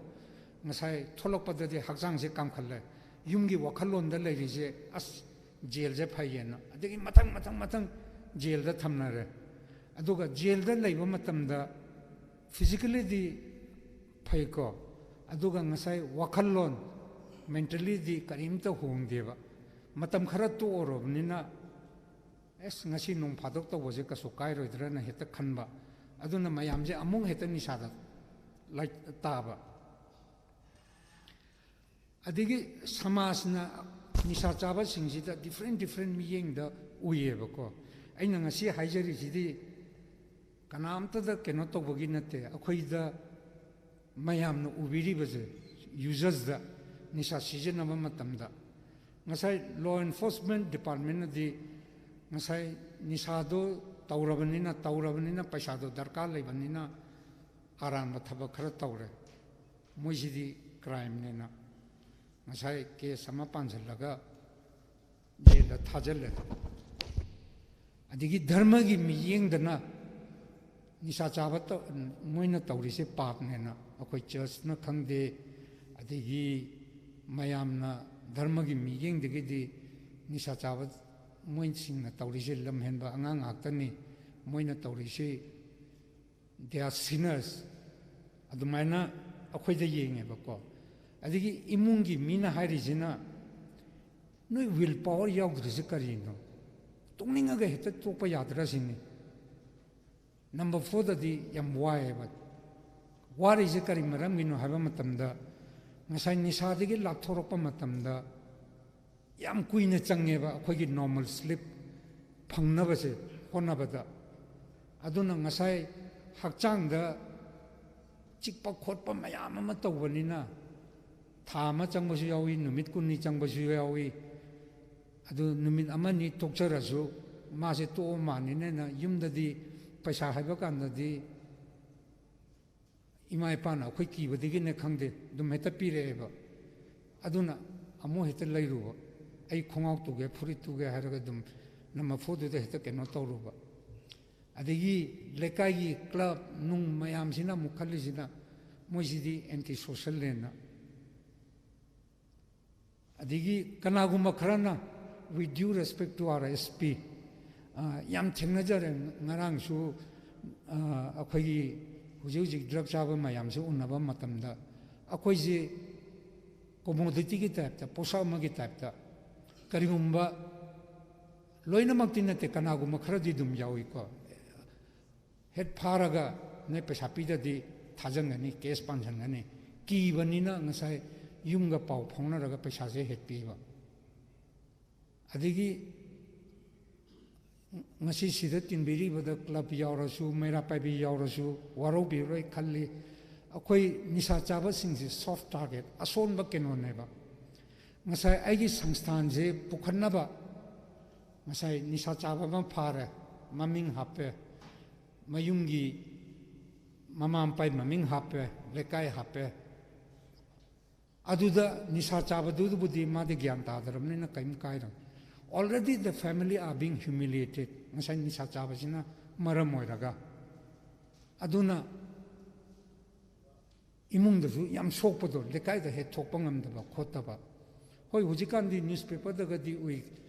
ꯉꯁꯥꯏ ꯊꯣꯛꯂꯛꯄꯗꯗꯤ ꯍꯛꯆꯥꯡꯁꯦ ꯀꯥꯝꯈꯠꯂꯦ꯫ ꯌꯨꯝꯒꯤ ꯋꯥꯈꯜꯂꯣꯟꯗ ꯂꯩꯔꯤꯁꯦ, "ꯑꯁ, ꯖꯦꯜꯁꯦ ꯐꯩꯌꯦꯅ"꯫ ꯑꯗꯒꯤ ꯃꯊꯪ, ꯃꯊꯪ, ꯃꯊꯪ ꯖꯦꯜꯗ ꯊꯝꯅꯔꯦ꯫ ꯑꯗꯨꯒ ꯖꯦꯜꯗ ꯂꯩꯕ ꯃꯇꯝꯗ physicallyꯗꯤ ꯐꯩꯀꯣ, ꯑꯗꯨꯒ ꯉꯁꯥꯏ ꯋꯥꯈꯜꯂꯣꯟ, mentallyꯗꯤ ꯀꯔꯤꯝꯇ ꯍꯣꯡꯗꯦꯕ꯫ ꯃꯇꯝ ꯈꯔ ꯇꯣꯛꯎꯔꯕꯅꯤꯅ, "ꯑꯁ, ꯉꯁꯤ ꯅꯣꯡ ꯐꯥꯗꯣꯛ ꯇꯧꯕꯁꯦ ꯀꯩꯁꯨ ꯀꯥꯏꯔꯣꯏꯗ꯭ꯔꯅ" ꯍꯦꯛꯇ ꯈꯟꯕ, ꯑꯗꯨꯅ ꯃꯌꯥꯝꯁꯦ ꯑꯃꯨꯛ ꯍꯦꯛꯇ ꯅꯤꯁꯥꯗ ꯂꯥꯏ-, ꯇꯥꯕ꯫ ꯑꯗꯒꯤ ꯁꯃꯥꯖꯅ ꯅꯤꯁꯥ ꯆꯥꯕꯁꯤꯡꯁꯤꯗ different different ꯃꯤꯠꯌꯦꯡꯗ ꯎꯏꯌꯦꯕꯀꯣ꯫ ꯑꯩꯅ ꯉꯁꯤ ꯍꯥꯏꯖꯔꯤꯁꯤꯗꯤ ꯀꯅꯥꯝꯇꯗ ꯀꯩꯅꯣ ꯇꯧꯕꯒꯤ ꯅꯠꯇꯦ, ꯑꯩꯈꯣꯏꯗ ꯃꯌꯥꯝꯅ ꯎꯕꯤꯔꯤꯕꯁꯦ, usersꯗ ꯅꯤꯁꯥ ꯁꯤꯖꯤꯟꯅꯕ ꯃꯇꯝꯗ꯫ ꯉꯁꯥꯏ law enforcement departmentꯅꯗꯤ ꯉꯁꯥꯏ ꯅꯤꯁꯥꯗꯣ ꯇꯧꯔꯕꯅꯤꯅ, ꯇꯧꯔꯕꯅꯤꯅ ꯄꯩꯁꯥꯗꯣ ꯗꯔꯀꯥꯔ ꯂꯩꯕꯅꯤꯅ ꯑꯔꯥꯟꯕ ꯊꯕꯛ ꯈꯔ ꯇꯧꯔꯦ, ꯃꯣꯏꯁꯤꯗꯤ crimeꯅꯦꯅ ꯉꯁꯥꯏ case ꯑꯃ ꯄꯥꯟꯁꯤꯜꯂꯒ ꯖꯦꯜꯗ ꯊꯥꯖꯤꯜꯂꯦ꯫ ꯑꯗꯒꯤ ꯙꯔꯃꯒꯤ ꯃꯤꯠꯌꯦꯡꯗꯅ ꯅꯤꯁꯥ ꯆꯥꯕ ꯇꯧ-, ꯃꯣꯏꯅ ꯇꯧꯔꯤꯁꯦ ꯄꯥꯞꯅꯦꯅ ꯑꯩꯈꯣꯏ churchꯅ ꯈꯪꯗꯦ, ꯑꯗꯒꯤ ꯃꯌꯥꯝꯅ ꯙꯔꯃꯒꯤ ꯃꯤꯠꯌꯦꯡꯗꯒꯤꯗꯤ ꯅꯤꯁꯥ ꯆꯥꯕ ꯃꯣꯏꯁꯤꯡꯅ ꯇꯧꯔꯤꯁꯦ ꯂꯝꯍꯦꯟꯕ ꯑꯉꯥꯡ ꯉꯥꯛꯇꯅꯤ, ꯃꯣꯏꯅ ꯇꯧꯔꯤꯁꯤ they are sinners ꯑꯗꯨꯃꯥꯏꯅ ꯑꯩꯈꯣꯏꯗ ꯌꯦꯡꯉꯦꯕꯀꯣ꯫ ꯑꯗꯒꯤ ꯏꯃꯨꯡꯒꯤ ꯃꯤꯅ ꯍꯥꯏꯔꯤꯁꯤꯅ ꯅꯣꯏ will power ꯌꯥꯎꯗ꯭ꯔꯤꯁꯦ ꯀꯔꯤꯅꯣ? ꯇꯣꯛꯅꯤꯡꯉꯒ ꯍꯦꯛꯇ ꯇꯣꯛꯄ ꯌꯥꯗ꯭ꯔꯥ ꯁꯤꯅꯤ꯫ ꯅꯝꯕꯔ ꯐꯣꯔꯗꯗꯤ ꯌꯥꯝ ꯋꯥꯏꯑꯦꯕ꯫ ꯋꯥꯔꯤꯁꯦ ꯀꯔꯤ ꯃꯔꯝꯒꯤꯅꯣ ꯍꯥꯏꯕ ꯃꯇꯝꯗ ꯉꯁꯥꯏ ꯅꯤꯁꯥꯗꯒꯤ ꯂꯥꯞꯊꯣꯔꯛꯄ ꯃꯇꯝꯗ ꯌꯥꯝ ꯀꯨꯏꯅ ꯆꯪꯉꯦꯕ ꯑꯩꯈꯣꯏꯒꯤ ꯅꯣꯔꯃꯦꯜ ꯁ꯭ꯂꯤꯞ ꯐꯪꯅꯕꯁꯦ ꯍꯣꯠꯅꯕꯗ꯫ ꯑꯗꯨꯅ ꯉꯁꯥꯏ ꯍꯛꯆꯥꯡꯗ ꯆꯤꯛꯄ ꯈꯣꯠꯄ ꯃꯌꯥꯝ ꯑꯃ ꯇꯧꯕꯅꯤꯅ ꯊꯥ ꯑꯃ ꯆꯪꯕꯁꯨ ꯌꯥꯎꯏ, ꯅꯨꯃꯤꯠ ꯀꯨꯟꯅꯤ ꯆꯪꯕꯁꯨ ꯌꯥꯎꯏ꯫ ꯑꯗꯨ ꯅꯨꯃꯤꯠ ꯑꯃꯅꯤ ꯇꯣꯛꯆꯔꯁꯨ ꯃꯥꯁꯦ ꯇꯣꯛꯑ ꯃꯥꯅꯤꯅꯦꯅ ꯌꯨꯝꯗꯗꯤ ꯄꯩꯁꯥ ꯍꯥꯏꯕ ꯀꯥꯟꯗꯗꯤ ꯏꯃꯥ ꯏꯄꯥꯅ ꯑꯩꯈꯣꯏ ꯀꯤꯕꯗꯒꯤꯅꯦ ꯈꯪꯗꯦ ꯑꯗꯨꯝ ꯍꯦꯛꯇ ꯄꯤꯔꯛꯑꯦꯕ꯫ ꯑꯗꯨꯅ ꯑꯃꯨꯛ ꯍꯦꯛꯇ ꯂꯩꯔꯨꯕ, ꯑꯩ ꯈꯣꯡꯒ꯭ꯔꯥꯎ ꯇꯨꯒꯦ ꯐꯨꯔꯤꯠ ꯇꯨꯒꯦ ꯍꯥꯏꯔꯒ ꯑꯗꯨꯝ ꯅꯝꯕꯔ ꯐꯣꯔꯗꯨꯗ ꯍꯦꯛꯇ ꯀꯩꯅꯣ ꯇꯧꯔꯨꯕ꯫ ꯑꯗꯒꯤ ꯂꯩꯀꯥꯏꯒꯤ ꯀ꯭ꯂꯕ ꯅꯨꯡ ꯃꯌꯥꯝꯁꯤꯅ ꯑꯃꯨꯛ ꯈꯜꯂꯤꯁꯤꯅ ꯃꯣꯏꯁꯤꯗꯤ ꯑꯦꯟꯇꯤ ꯁꯣꯁꯦꯜꯅꯦꯅ꯫ ꯑꯗꯒꯤ ꯀꯅꯥꯒꯨꯝꯕ ꯈꯔꯅ, with due respect to our S P, ꯑ, ꯌꯥꯝ ꯊꯦꯡꯅꯖꯔꯦ꯫ ꯉꯔꯥꯡꯁꯨ, ꯑ, ꯑꯩꯈꯣꯏꯒꯤ ꯍꯧꯖꯤꯛ ꯍꯧꯖꯤꯛ ꯗ꯭ꯔꯒ ꯆꯥꯕ ꯃꯌꯥꯝꯁꯦ ꯎꯅꯕ ꯃꯇꯝꯗ ꯑꯩꯈꯣꯏꯁꯦ ꯀꯣꯃꯣꯗꯤꯇꯤꯒꯤ ꯇꯥꯏꯞꯇ, ꯄꯣꯠꯁꯛ ꯑꯃꯒꯤ ꯇꯥꯏꯞꯇ, ꯀꯔꯤꯒꯨꯝꯕ ꯂꯣꯏꯅꯃꯛꯇꯤ ꯅꯠꯇꯦ, ꯀꯅꯥꯒꯨꯝꯕ ꯈꯔꯗꯤ ꯑꯗꯨꯝ ꯌꯥꯎꯏꯀꯣ꯫ ꯍꯦꯛ ꯐꯥꯔꯒ ꯅꯣꯏ ꯄꯩꯁꯥ ꯄꯤꯗꯗꯤ ꯊꯥꯖꯟꯒꯅꯤ, ꯀꯦꯁ ꯄꯥꯟꯁꯟꯒꯅꯤ꯫ ꯀꯤꯕꯅꯤꯅ ꯉꯁꯥꯏ ꯌꯨꯝꯒ ꯄꯥꯎ ꯐꯥꯎꯅꯔꯒ ꯄꯩꯁꯥꯁꯦ ꯍꯦꯛ ꯄꯤꯕ꯫ ꯑꯗꯒꯤ ꯉꯁꯤ ꯁꯤꯗ ꯇꯤꯟꯕꯤꯔꯤꯕꯗ ꯀ꯭ꯂꯕ ꯌꯥꯎꯔꯁꯨ, ꯃꯩꯔꯥ ꯄꯥꯏꯕꯤ ꯌꯥꯎꯔꯁꯨ, ꯋꯥꯔꯧꯕꯤꯔꯣꯏ ꯈꯜꯂꯤ꯫ ꯑꯩꯈꯣꯏ ꯅꯤꯁꯥ ꯆꯥꯕꯁꯤꯡꯁꯤ ꯁꯣꯐ ꯇꯥꯔꯒꯦꯠ, ꯑꯁꯣꯟꯕ ꯀꯩꯅꯣꯅꯦꯕ꯫ ꯉꯁꯥꯏ ꯑꯩꯒꯤ ꯁꯪꯁꯊꯥꯟꯁꯦ ꯄꯨꯈꯠꯅꯕ ꯉꯁꯥꯏ ꯅꯤꯁꯥ ꯆꯥꯕ ꯑꯃ ꯐꯥꯔꯦ, ꯃꯃꯤꯡ ꯍꯥꯞꯄꯦ, ꯃꯌꯨꯝꯒꯤ ꯃꯃꯥ ꯃꯄꯥꯒꯤ ꯃꯃꯤꯡ ꯍꯥꯞꯄꯦ, ꯂꯩꯀꯥꯏ ꯍꯥꯞꯄꯦ꯫ ꯑꯗꯨꯗ ꯅꯤꯁꯥ ꯆꯥꯕꯗꯨꯕꯨꯗꯤ ꯃꯥꯗꯤ ꯒ꯭ꯌꯥꯟ ꯇꯥꯗ꯭ꯔꯕꯅꯤꯅ ꯀꯔꯤꯝ ꯀꯥꯏꯔꯣꯏ꯫ Already the family are being humiliated, ꯉꯁꯥꯏ ꯅꯤꯁꯥ ꯆꯥꯕꯁꯤꯅ ꯃꯔꯝ ꯑꯣꯏꯔꯒ꯫ ꯑꯗꯨꯅ ꯏꯃꯨꯡꯗꯁꯨ ꯌꯥꯝ ꯁꯣꯛꯄꯗꯣ, ꯂꯩꯀꯥꯏꯗ ꯍꯦꯛ ꯊꯣꯛꯄ ꯉꯝꯗꯕ ꯈꯣꯠꯇꯕ꯫ ꯍꯣꯏ, ꯍꯧꯖꯤꯛꯀꯥꯟꯗꯤ ꯅ꯭ꯌꯨꯁꯄꯦꯄꯔꯗꯒꯗꯤ ꯎꯏ,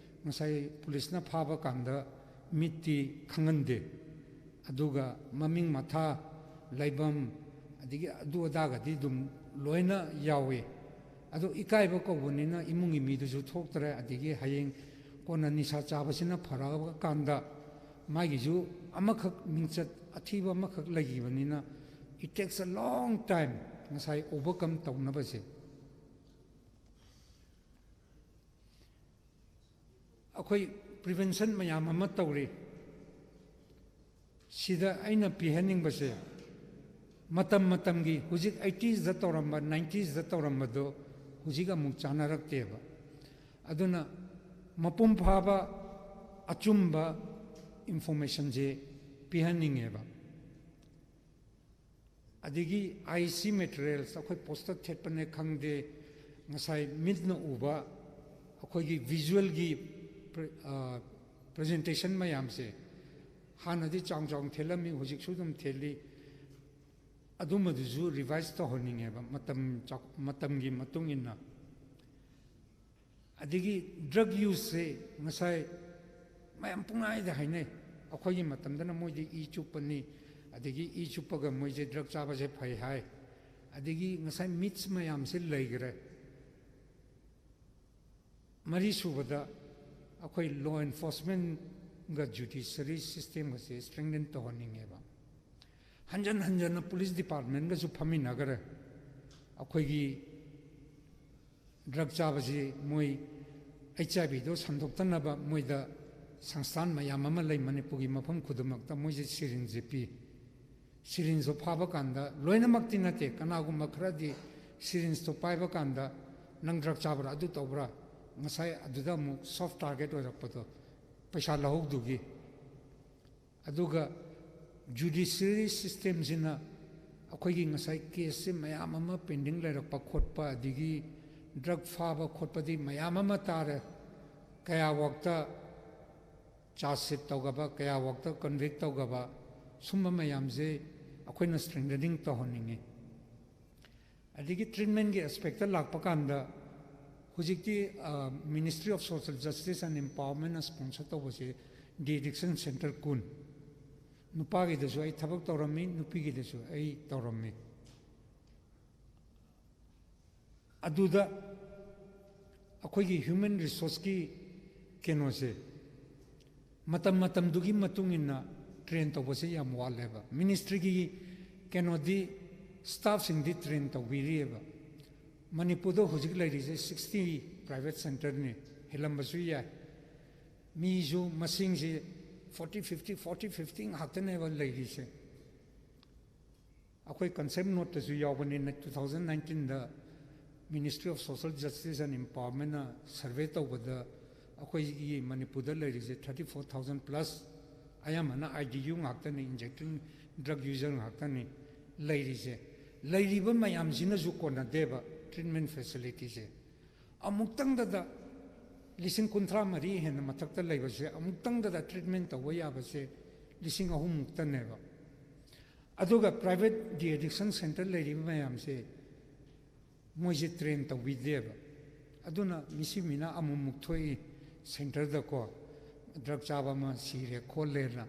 ꯉꯁꯥꯏ ꯄꯨꯂꯤꯁꯅ ꯐꯥꯕ ꯀꯥꯟꯗ ꯃꯤꯠꯇꯤ ꯈꯪꯍꯟꯗꯦ, ꯑꯗꯨꯒ ꯃꯃꯤꯡ ꯃꯊꯥ, ꯂꯩꯐꯝ, ꯑꯗꯒꯤ ꯑꯗꯨ ꯑꯗꯥꯒꯗꯤ ꯑꯗꯨꯝ ꯂꯣꯏꯅ ꯌꯥꯎꯏ꯫ ꯑꯗꯣ ꯏꯀꯥꯏꯕ ꯀꯧꯕꯅꯤꯅ ꯏꯃꯨꯡꯒꯤ ꯃꯤꯗꯨꯁꯨ ꯊꯣꯛꯇ꯭ꯔꯦ, ꯑꯗꯒꯤ ꯍꯌꯦꯡ ꯀꯣꯟꯅ ꯅꯤꯁꯥ ꯆꯥꯕꯁꯤꯅ ꯐꯔꯛꯑꯀꯥꯟꯗ ꯃꯥꯒꯤꯁꯨ ꯑꯃꯈꯛ ꯃꯤꯡꯆꯠ ꯑꯊꯤꯕ ꯑꯃꯈꯛ ꯂꯩꯈꯤꯕꯅꯤꯅ, it takes a long time ꯉꯁꯥꯏ overcome ꯇꯧꯅꯕꯁꯦ꯫ ꯑꯩꯈꯣꯏ prevention ꯃꯌꯥꯝ ꯑꯃ ꯇꯧꯔꯤ꯫ ꯁꯤꯗ ꯑꯩꯅ ꯄꯤꯍꯟꯅꯤꯡꯕꯁꯦ, ꯃꯇꯝ ꯃꯇꯝꯒꯤ, ꯍꯧꯖꯤꯛ ꯑꯩꯠꯇꯤꯁꯇ ꯇꯧꯔꯝꯕ, ꯅꯥꯏꯟꯇꯤꯁꯇ ꯇꯧꯔꯝꯕꯗꯣ ꯍꯧꯖꯤꯛ ꯑꯃꯨꯛ ꯆꯥꯟꯅꯔꯛꯇꯦꯕ꯫ ꯑꯗꯨꯅ ꯃꯄꯨꯡ ꯐꯥꯕ ꯑꯆꯨꯝꯕ informationꯁꯦ ꯄꯤꯍꯟꯅꯤꯡꯉꯦꯕ꯫ ꯑꯗꯒꯤ I C materials, ꯑꯩꯈꯣꯏ ꯄꯣꯁꯇꯔ ꯊꯦꯠꯄꯅꯦ ꯈꯪꯗꯦ, ꯉꯁꯥꯏ ꯃꯤꯠꯅ ꯎꯕ ꯑꯩꯈꯣꯏꯒꯤ visualꯒꯤ pre-, ꯑ, presentation ꯃꯌꯥꯝꯁꯦ, ꯍꯥꯟꯅꯗꯤ ꯆꯥꯎ ꯆꯥꯎꯅ ꯊꯦꯠꯂꯝꯃꯤ, ꯍꯧꯖꯤꯛꯁꯨ ꯑꯗꯨꯝ ꯊꯦꯠꯂꯤ꯫ ꯑꯗꯨꯝꯕꯗꯨꯁꯨ revise ꯇꯧꯍꯟꯅꯤꯡꯉꯦꯕ, ꯃꯇꯝ ꯆꯥꯎ-, ꯃꯇꯝꯒꯤ ꯃꯇꯨꯡ ꯏꯟꯅ꯫ ꯑꯗꯒꯤ drug useꯁꯦ ꯉꯁꯥꯏ ꯃꯌꯥꯝ ꯄꯨꯡꯍꯥꯏꯗ ꯍꯥꯏꯅꯩ꯫ ꯑꯩꯈꯣꯏꯒꯤ ꯃꯇꯝꯗꯅ ꯃꯣꯏꯗꯤ ꯏ ꯆꯨꯞꯄꯅꯤ, ꯑꯗꯒꯤ ꯏ ꯆꯨꯞꯄꯒ ꯃꯣꯏꯁꯦ drug ꯆꯥꯕꯁꯦ ꯐꯩ ꯍꯥꯏ, ꯑꯗꯒꯤ ꯉꯁꯥꯏ myths ꯃꯌꯥꯝꯁꯦ ꯂꯩꯈ꯭ꯔꯦ꯫ ꯃꯔꯤ ꯁꯨꯕꯗ, ꯑꯩꯈꯣꯏ law enforcementꯒ judiciary systemꯒꯁꯦ strengthen ꯇꯧꯍꯟꯅꯤꯡꯉꯦꯕ꯫ ꯍꯟꯖꯟ ꯍꯟꯖꯟꯅ police departmentꯒꯁꯨ ꯐꯝꯃꯤꯟꯅꯈ꯭ꯔꯦ꯫ ꯑꯩꯈꯣꯏꯒꯤ drug ꯆꯥꯕꯁꯤ ꯃꯣꯏ HIVꯗꯣ ꯁꯟꯗꯣꯛꯇꯅꯕ ꯃꯣꯏꯗ ꯁꯪꯁꯊꯥꯟ ꯃꯌꯥꯝ ꯑꯃ ꯂꯩ ꯃꯅꯤꯄꯨꯔꯒꯤ ꯃꯐꯝ ꯈꯨꯗꯤꯡꯃꯛꯇ, ꯃꯣꯏꯁꯦ syringeꯁꯦ ꯄꯤ꯫ Syringeꯗꯣ ꯐꯥꯕ ꯀꯥꯟꯗ, ꯂꯣꯏꯅꯃꯛꯇꯤ ꯅꯠꯇꯦ, ꯀꯅꯥꯒꯨꯝꯕ ꯈꯔꯗꯤ syringeꯗꯣ ꯄꯥꯏꯕ ꯀꯥꯟꯗ "ꯅꯪ drug ꯆꯥꯕ꯭ꯔꯥ, ꯑꯗꯨ ꯇꯧꯕ꯭ꯔꯥ?" ꯉꯁꯥꯏ ꯑꯗꯨꯗ ꯑꯃꯨꯛ soft target ꯑꯣꯏꯔꯛꯄꯗꯣ, ꯄꯩꯁꯥ ꯂꯧꯍꯧꯗꯨꯒꯤ꯫ ꯑꯗꯨꯒ judiciary systemꯁꯤꯅ ꯑꯩꯈꯣꯏꯒꯤ ꯉꯁꯥꯏ caseꯁꯦ ꯃꯌꯥꯝ ꯑꯃ pending ꯂꯩꯔꯛꯄ ꯈꯣꯠꯄ, ꯑꯗꯒꯤ drug ꯐꯥꯕ ꯈꯣꯠꯄꯗꯤ ꯃꯌꯥꯝ ꯑꯃ ꯇꯥꯔꯦ꯫ ꯀꯌꯥ ꯋꯥꯛꯇ charge sheet ꯇꯧꯒꯕ, ꯀꯌꯥ ꯋꯥꯛꯇ convict ꯇꯧꯒꯕ, ꯁꯨꯝꯕ ꯃꯌꯥꯝꯁꯦ ꯑꯩꯈꯣꯏꯅ strengthening ꯇꯧꯍꯟꯅꯤꯡꯉꯤ꯫ ꯑꯗꯒꯤ ꯇ꯭ꯔꯤꯠꯃꯦꯟꯒꯤ ꯑꯦꯁꯄꯦꯛꯇ ꯂꯥꯛꯄ ꯀꯥꯟꯗ, ꯍꯧꯖꯤꯛꯇꯤ Ministry of Social Justice and Empowermentꯅ ꯁ꯭ꯄꯣꯟꯁꯔ ꯇꯧꯕꯁꯦ ꯗꯤ ꯑꯦꯗꯤꯛꯁꯟ ꯁꯦꯟꯇꯔ ꯀꯨꯟ, ꯅꯨꯄꯥꯒꯤꯗꯁꯨ ꯑꯩ ꯊꯕꯛ ꯇꯧꯔꯝꯃꯤ, ꯅꯨꯄꯤꯒꯤꯗꯁꯨ ꯑꯩ ꯇꯧꯔꯝꯃꯤ꯫ ꯑꯗꯨꯗ ꯑꯩꯈꯣꯏꯒꯤ ꯍ꯭ꯌꯨꯃꯦꯟ ꯔꯤꯁꯣꯔꯁꯀꯤ ꯀꯩꯅꯣꯁꯦ ꯃꯇꯝ ꯃꯇꯝꯗꯨꯒꯤ ꯃꯇꯨꯡ ꯏꯟꯅ ꯇ꯭ꯔꯦꯟ ꯇꯧꯕꯁꯦ ꯌꯥꯝ ꯋꯥꯠꯂꯦꯕ꯫ ꯃꯤꯅꯤꯁꯇ꯭ꯔꯤꯒꯤ ꯀꯩꯅꯣꯗꯤ, ꯁ꯭ꯇꯥꯐꯁꯤꯡꯗꯤ ꯇ꯭ꯔꯦꯟ ꯇꯧꯕꯤꯔꯤꯑꯕ꯫ ꯃꯅꯤꯄꯨꯔꯗ ꯍꯧꯖꯤꯛ ꯂꯩꯔꯤꯁꯦ ꯁꯤꯛꯁꯇꯤ ꯄ꯭ꯔꯥꯏꯚꯦꯠ ꯁꯦꯟꯇꯔꯅꯤ, ꯍꯦꯜꯂꯝꯕꯁꯨ ꯌꯥꯏ꯫ ꯃꯤꯁꯨ ꯃꯁꯤꯡꯁꯦ ꯐꯣꯔꯇꯤ ꯐꯤꯐꯇꯤ, ꯐꯣꯔꯇꯤ ꯐꯤꯐꯇꯤ ꯉꯥꯛꯇꯅꯦꯕ ꯂꯩꯔꯤꯁꯦ꯫ ꯑꯩꯈꯣꯏ ꯀꯟꯁꯦꯞ ꯅꯣꯠꯇꯁꯨ ꯌꯥꯎꯕꯅꯤꯅ, two thousand nineteenꯗ Ministry of Social Justice and Empowermentꯅ ꯁꯔꯚꯦ ꯇꯧꯕꯗ, ꯑꯩꯈꯣꯏꯒꯤ ꯃꯅꯤꯄꯨꯔꯗ ꯂꯩꯔꯤꯁꯦ thirty four thousand plus, ꯑꯌꯥꯝꯕꯅ IDU ꯉꯥꯛꯇꯅꯤ, injecting drug user ꯉꯥꯛꯇꯅꯤ ꯂꯩꯔꯤꯁꯦ꯫ ꯂꯩꯔꯤꯕ ꯃꯌꯥꯝꯁꯤꯅꯁꯨ ꯀꯣꯟꯅꯗꯦꯕ ꯇ꯭ꯔꯤꯠꯃꯦꯟ ꯐꯦꯁꯤꯂꯤꯇꯤꯁꯦ꯫ ꯑꯃꯨꯛꯇꯪꯗꯗ ꯂꯤꯁꯤꯡ ꯀꯨꯟꯊ꯭ꯔꯥ ꯃꯔꯤ ꯍꯦꯟꯅ ꯃꯊꯛꯇ ꯂꯩꯕꯁꯦ, ꯑꯃꯨꯛꯇꯪꯗꯗ ꯇ꯭ꯔꯤꯠꯃꯦꯟ ꯇꯧꯕ ꯌꯥꯕꯁꯦ ꯂꯤꯁꯤꯡ ꯑꯍꯨꯝ ꯃꯨꯛꯇꯅꯦꯕ꯫ ꯑꯗꯨꯒ ꯄ꯭ꯔꯥꯏꯚꯦꯠ ꯗꯤ ꯑꯦꯗꯤꯛꯁꯟ ꯁꯦꯟꯇꯔ ꯂꯩꯔꯤꯕ ꯃꯌꯥꯝꯁꯦ ꯃꯣꯏꯁꯦ ꯇ꯭ꯔꯦꯟ ꯇꯧꯕꯤꯗꯦꯕ꯫ ꯑꯗꯨꯅ ꯃꯤꯁꯤ ꯃꯤꯅ ꯑꯃꯨꯛꯃꯨꯛ ꯊꯣꯛꯏ ꯁꯦꯟꯇꯔꯗꯀꯣ, ꯗ꯭ꯔꯒ ꯆꯥꯕ ꯑꯃ ꯁꯤꯔꯦ ꯈꯣꯠꯂꯦꯅ꯫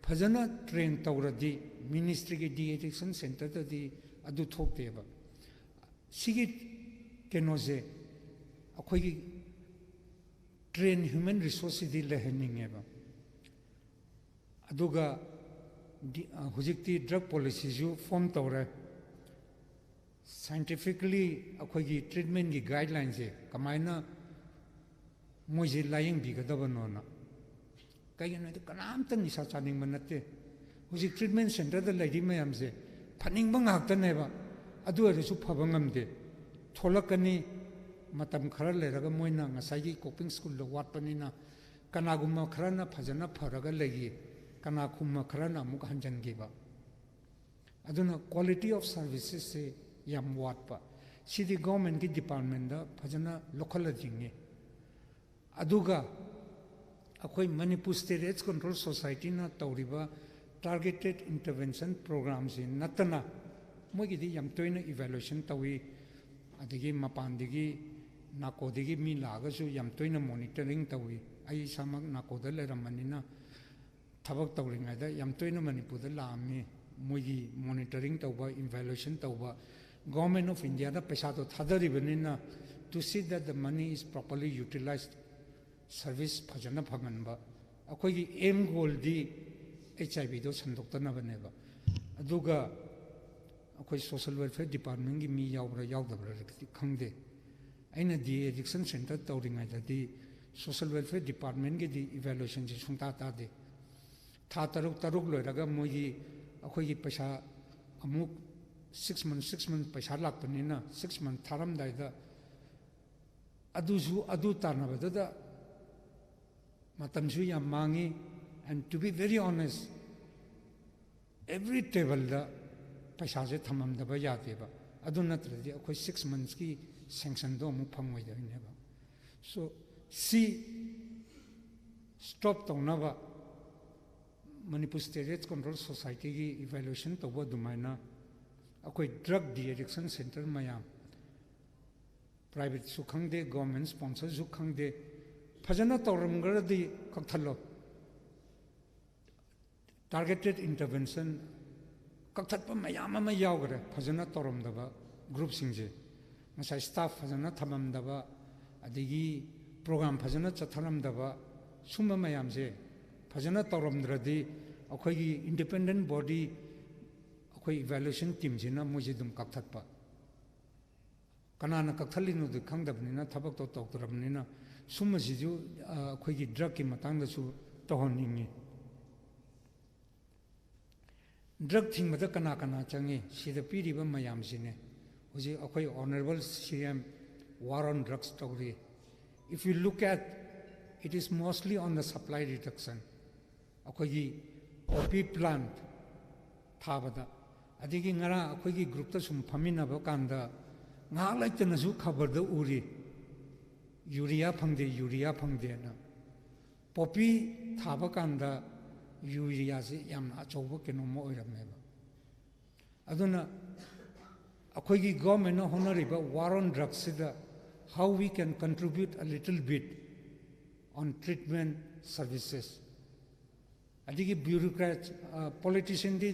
ꯐꯖꯅ ꯇ꯭ꯔꯦꯟ ꯇꯧꯔꯗꯤ ꯃꯤꯅꯤꯁꯇ꯭ꯔꯤꯒꯤ ꯗꯤ ꯑꯦꯗꯤꯛꯁꯟ ꯁꯦꯟꯇꯔꯗꯗꯤ ꯑꯗꯨ ꯊꯣꯛꯇꯦꯕ꯫ ꯁꯤꯒꯤ ꯀꯩꯅꯣꯁꯦ, ꯑꯩꯈꯣꯏꯒꯤ ꯇ꯭ꯔꯦꯟ ꯍ꯭ꯌꯨꯃꯦꯟ ꯔꯤꯁꯣꯔꯁꯁꯤꯗꯤ ꯂꯩꯍꯟꯅꯤꯡꯉꯦꯕ꯫ ꯑꯗꯨꯒ ꯗꯤ-, ꯑ, ꯍꯧꯖꯤꯛꯇꯤ ꯗ꯭ꯔꯒ ꯄꯣꯂꯤꯁꯤꯁꯨ ꯐꯣꯝ ꯇꯧꯔꯦ꯫ ꯁꯥꯏꯟꯇꯤꯐꯤꯀꯦꯜꯂꯤ ꯑꯩꯈꯣꯏꯒꯤ ꯇ꯭ꯔꯤꯠꯃꯦꯟꯒꯤ ꯒꯥꯏꯗꯂꯥꯏꯟꯁꯦ ꯀꯃꯥꯏꯅ ꯃꯣꯏꯁꯦ ꯂꯥꯌꯦꯡꯕꯤꯒꯗꯕꯅꯣꯅ꯫ ꯀꯩꯒꯤꯅꯣ ꯍꯥꯏꯗꯤ, ꯀꯅꯥꯝꯇ ꯅꯤꯁꯥ ꯆꯥꯅꯤꯡꯕ ꯅꯠꯇꯦ꯫ ꯍꯧꯖꯤꯛ ꯇ꯭ꯔꯤꯠꯃꯦꯟ ꯁꯦꯟꯇꯔꯗ ꯂꯩꯔꯤ ꯃꯌꯥꯝꯁꯦ ꯐꯅꯤꯡꯕ ꯉꯥꯛꯇꯅꯦꯕ, ꯑꯗꯨ ꯑꯣꯏꯔꯁꯨ ꯐꯕ ꯉꯝꯗꯦ꯫ ꯊꯣꯛꯂꯛꯀꯅꯤ, ꯃꯇꯝ ꯈꯔ ꯂꯩꯔꯒ ꯃꯣꯏꯅ ꯉꯁꯥꯏꯒꯤ ꯀꯣꯄꯤꯡ ꯁ꯭ꯀꯨꯜꯗ ꯋꯥꯠꯄꯅꯤꯅ, ꯀꯅꯥꯒꯨꯝꯕ ꯈꯔꯅ ꯐꯖꯅ ꯐꯔꯒ ꯂꯩꯈꯤ, ꯀꯅꯥꯒꯨꯝꯕ ꯈꯔꯅ ꯑꯃꯨꯛ ꯍꯟꯖꯤꯟꯈꯤꯕ꯫ ꯑꯗꯨꯅ quality of servicesꯁꯦ ꯌꯥꯝ ꯋꯥꯠꯄ꯫ ꯁꯤꯗꯤ ꯒꯣꯔꯃꯦꯟꯒꯤ ꯗꯤꯄꯥꯔꯠꯃꯦꯟꯗ ꯐꯖꯅ ꯂꯧꯈꯠꯂ ꯌꯦꯡꯉꯤ꯫ ꯑꯗꯨꯒ ꯑꯩꯈꯣꯏ ꯃꯅꯤꯄꯨꯔ ꯁ꯭ꯇꯦꯠ AIDS ꯀꯟꯇ꯭ꯔꯣꯜ ꯁꯣꯁꯥꯏꯇꯤꯅ ꯇꯧꯔꯤꯕ targeted intervention programꯁꯤ ꯅꯠꯇꯅ, ꯃꯣꯏꯒꯤꯗꯤ ꯌꯥꯝ ꯇꯣꯏꯅ evaluation ꯇꯧꯏ, ꯑꯗꯒꯤ ꯃꯄꯥꯟꯗꯒꯤ ꯅꯥꯀꯣꯗꯒꯤ ꯃꯤ ꯂꯥꯛꯑꯒꯁꯨ ꯌꯥꯝ ꯇꯣꯏꯅ monitoring ꯇꯧꯏ꯫ ꯑꯩ ꯏꯁꯥꯃꯛ ꯅꯥꯀꯣꯗ ꯂꯩꯔꯝꯕꯅꯤꯅ ꯊꯕꯛ ꯇꯧꯔꯤꯉꯩꯗ ꯌꯥꯝ ꯇꯣꯏꯅ ꯃꯅꯤꯄꯨꯔꯗ ꯂꯥꯛꯑꯝꯃꯤ꯫ ꯃꯣꯏꯒꯤ monitoring ꯇꯧꯕ, evaluation ꯇꯧꯕ, Government of Indiaꯗ ꯄꯩꯁꯥꯗꯣ ꯊꯥꯗꯔꯤꯕꯅꯤꯅ, to see that the money is properly utilized, service ꯐꯖꯅ ꯐꯪꯍꯟꯕ꯫ ꯑꯩꯈꯣꯏꯒꯤ aim goalꯗꯤ HIV ꯗꯣ ꯁꯟꯗꯣꯛꯇꯅꯕꯅꯦꯕ꯫ ꯑꯗꯨꯒ ꯑꯩꯈꯣꯏ social welfare departmentꯀꯤ ꯃꯤ ꯌꯥꯎꯕ꯭ꯔꯥ ꯌꯥꯎꯗꯕ꯭ꯔꯥꯗꯤ ꯈꯪꯗꯦ꯫ ꯑꯩꯅ DA addiction center ꯇꯧꯔꯤꯉꯩꯗꯗꯤ social welfare departmentꯀꯤꯗꯤ evaluationꯁꯦ ꯁꯨꯡꯇꯥ ꯇꯥꯗꯦ꯫ ꯊꯥ ꯇꯔꯨꯛ ꯇꯔꯨꯛ ꯂꯣꯏꯔꯒ ꯃꯣꯏꯒꯤ, ꯑꯩꯈꯣꯏꯒꯤ ꯄꯩꯁꯥ ꯑꯃꯨꯛ six month, six month ꯄꯩꯁꯥ ꯂꯥꯛꯄꯅꯤꯅ, six month ꯊꯥꯔꯝꯗꯥꯏꯗ ꯑꯗꯨꯁꯨ, ꯑꯗꯨ ꯇꯥꯟꯅꯕꯗꯨꯗ ꯃꯇꯝꯁꯨ ꯌꯥꯝ ꯃꯥꯡꯉꯤ꯫ And to be very honest, every tableꯗ ꯄꯩꯁꯥꯁꯦ ꯊꯝꯃꯝꯗꯕ ꯌꯥꯗꯦꯕ꯫ ꯑꯗꯨ ꯅꯠꯇ꯭ꯔꯗꯤ ꯑꯩꯈꯣꯏ six monthsꯀꯤ sanctionꯗꯣ ꯑꯃꯨꯛ ꯐꯪꯉꯣꯏꯗꯣꯏꯅꯦꯕ꯫ So, ꯁꯤ stop ꯇꯧꯅꯕ Manipur Steroids Control Societyꯒꯤ evaluation ꯇꯧꯕ ꯑꯗꯨꯃꯥꯏꯅ ꯑꯩꯈꯣꯏ drug de-addiction center ꯃꯌꯥꯝ, privateꯁꯨ ꯈꯪꯗꯦ, government sponsorꯁꯨ ꯈꯪꯗꯦ, ꯐꯖꯅ ꯇꯧꯔꯝꯈ꯭ꯔꯗꯤ ꯀꯛꯊꯠꯂꯣ꯫ Targeted intervention ꯀꯛꯊꯠꯄ ꯃꯌꯥꯝ ꯑꯃ ꯌꯥꯎꯈ꯭ꯔꯦ, ꯐꯖꯅ ꯇꯧꯔꯝꯗꯕ groupꯁꯤꯡꯁꯦ꯫ ꯉꯁꯥꯏ staff ꯐꯖꯅ ꯊꯝꯃꯝꯗꯕ, ꯑꯗꯒꯤ program ꯐꯖꯅ ꯆꯠꯊꯔꯝꯗꯕ, ꯁꯨꯝꯕ ꯃꯌꯥꯝꯁꯦ ꯐꯖꯅ ꯇꯧꯔꯝꯗ꯭ꯔꯗꯤ ꯑꯩꯈꯣꯏꯒꯤ independent body, ꯑꯩꯈꯣꯏ evaluation teamꯁꯤꯅ ꯃꯣꯏꯁꯦ ꯑꯗꯨꯝ ꯀꯛꯊꯠꯄ꯫ ꯀꯅꯥꯅ ꯀꯛꯊꯠꯂꯤꯅꯣꯗꯤ ꯈꯪꯗꯕꯅꯤꯅ, ꯊꯕꯛꯇꯣ ꯇꯧꯗ꯭ꯔꯕꯅꯤꯅ, ꯁꯨꯝꯕꯁꯤꯁꯨ, ꯑ, ꯑꯩꯈꯣꯏꯒꯤ drugꯀꯤ ꯃꯇꯥꯡꯗꯁꯨ ꯇꯧꯍꯟꯅꯤꯡꯉꯤ꯫ Drug ꯊꯤꯡꯕꯗ ꯀꯅꯥ ꯀꯅꯥ ꯆꯪꯉꯤ? ꯁꯤꯗ ꯄꯤꯔꯤꯕ ꯃꯌꯥꯝꯁꯤꯅꯦ꯫ ꯍꯧꯖꯤꯛ ꯑꯩꯈꯣꯏ Honourable CM war on drugs ꯇꯧꯔꯤ꯫ If you look at, it is mostly on the supply reduction. ꯑꯩꯈꯣꯏꯒꯤ poppy plant ꯊꯥꯕꯗ, ꯑꯗꯒꯤ ꯉꯔꯥꯡ ꯑꯩꯈꯣꯏꯒꯤ groupꯇ ꯁꯨꯝ ꯐꯝꯃꯤꯟꯅꯕ ꯀꯥꯟꯗ ꯉꯥꯏꯍꯥꯛ ꯂꯩꯇꯅꯁꯨ ꯈꯕꯔꯗ ꯎꯔꯤ, urea ꯐꯪꯗꯦ, urea ꯐꯪꯗꯦꯅ꯫ Poppy ꯊꯥꯕ ꯀꯥꯟꯗ ureaꯁꯦ ꯌꯥꯝꯅ ꯑꯆꯧꯕ ꯀꯩꯅꯣꯝꯃ ꯑꯣꯏꯔꯝꯃꯦꯕ꯫ ꯑꯗꯨꯅ ꯑꯩꯈꯣꯏꯒꯤ ꯒꯣꯔꯃꯦꯟꯅ ꯍꯣꯠꯅꯔꯤꯕ war on drugsꯁꯤꯗ how we can contribute a little bit on treatment services. ꯑꯗꯒꯤ ꯕ꯭ꯌꯨꯔꯣꯀ꯭ꯔꯦꯠ, ꯄꯣꯂꯤꯇꯤꯁꯤꯌꯟꯗꯤ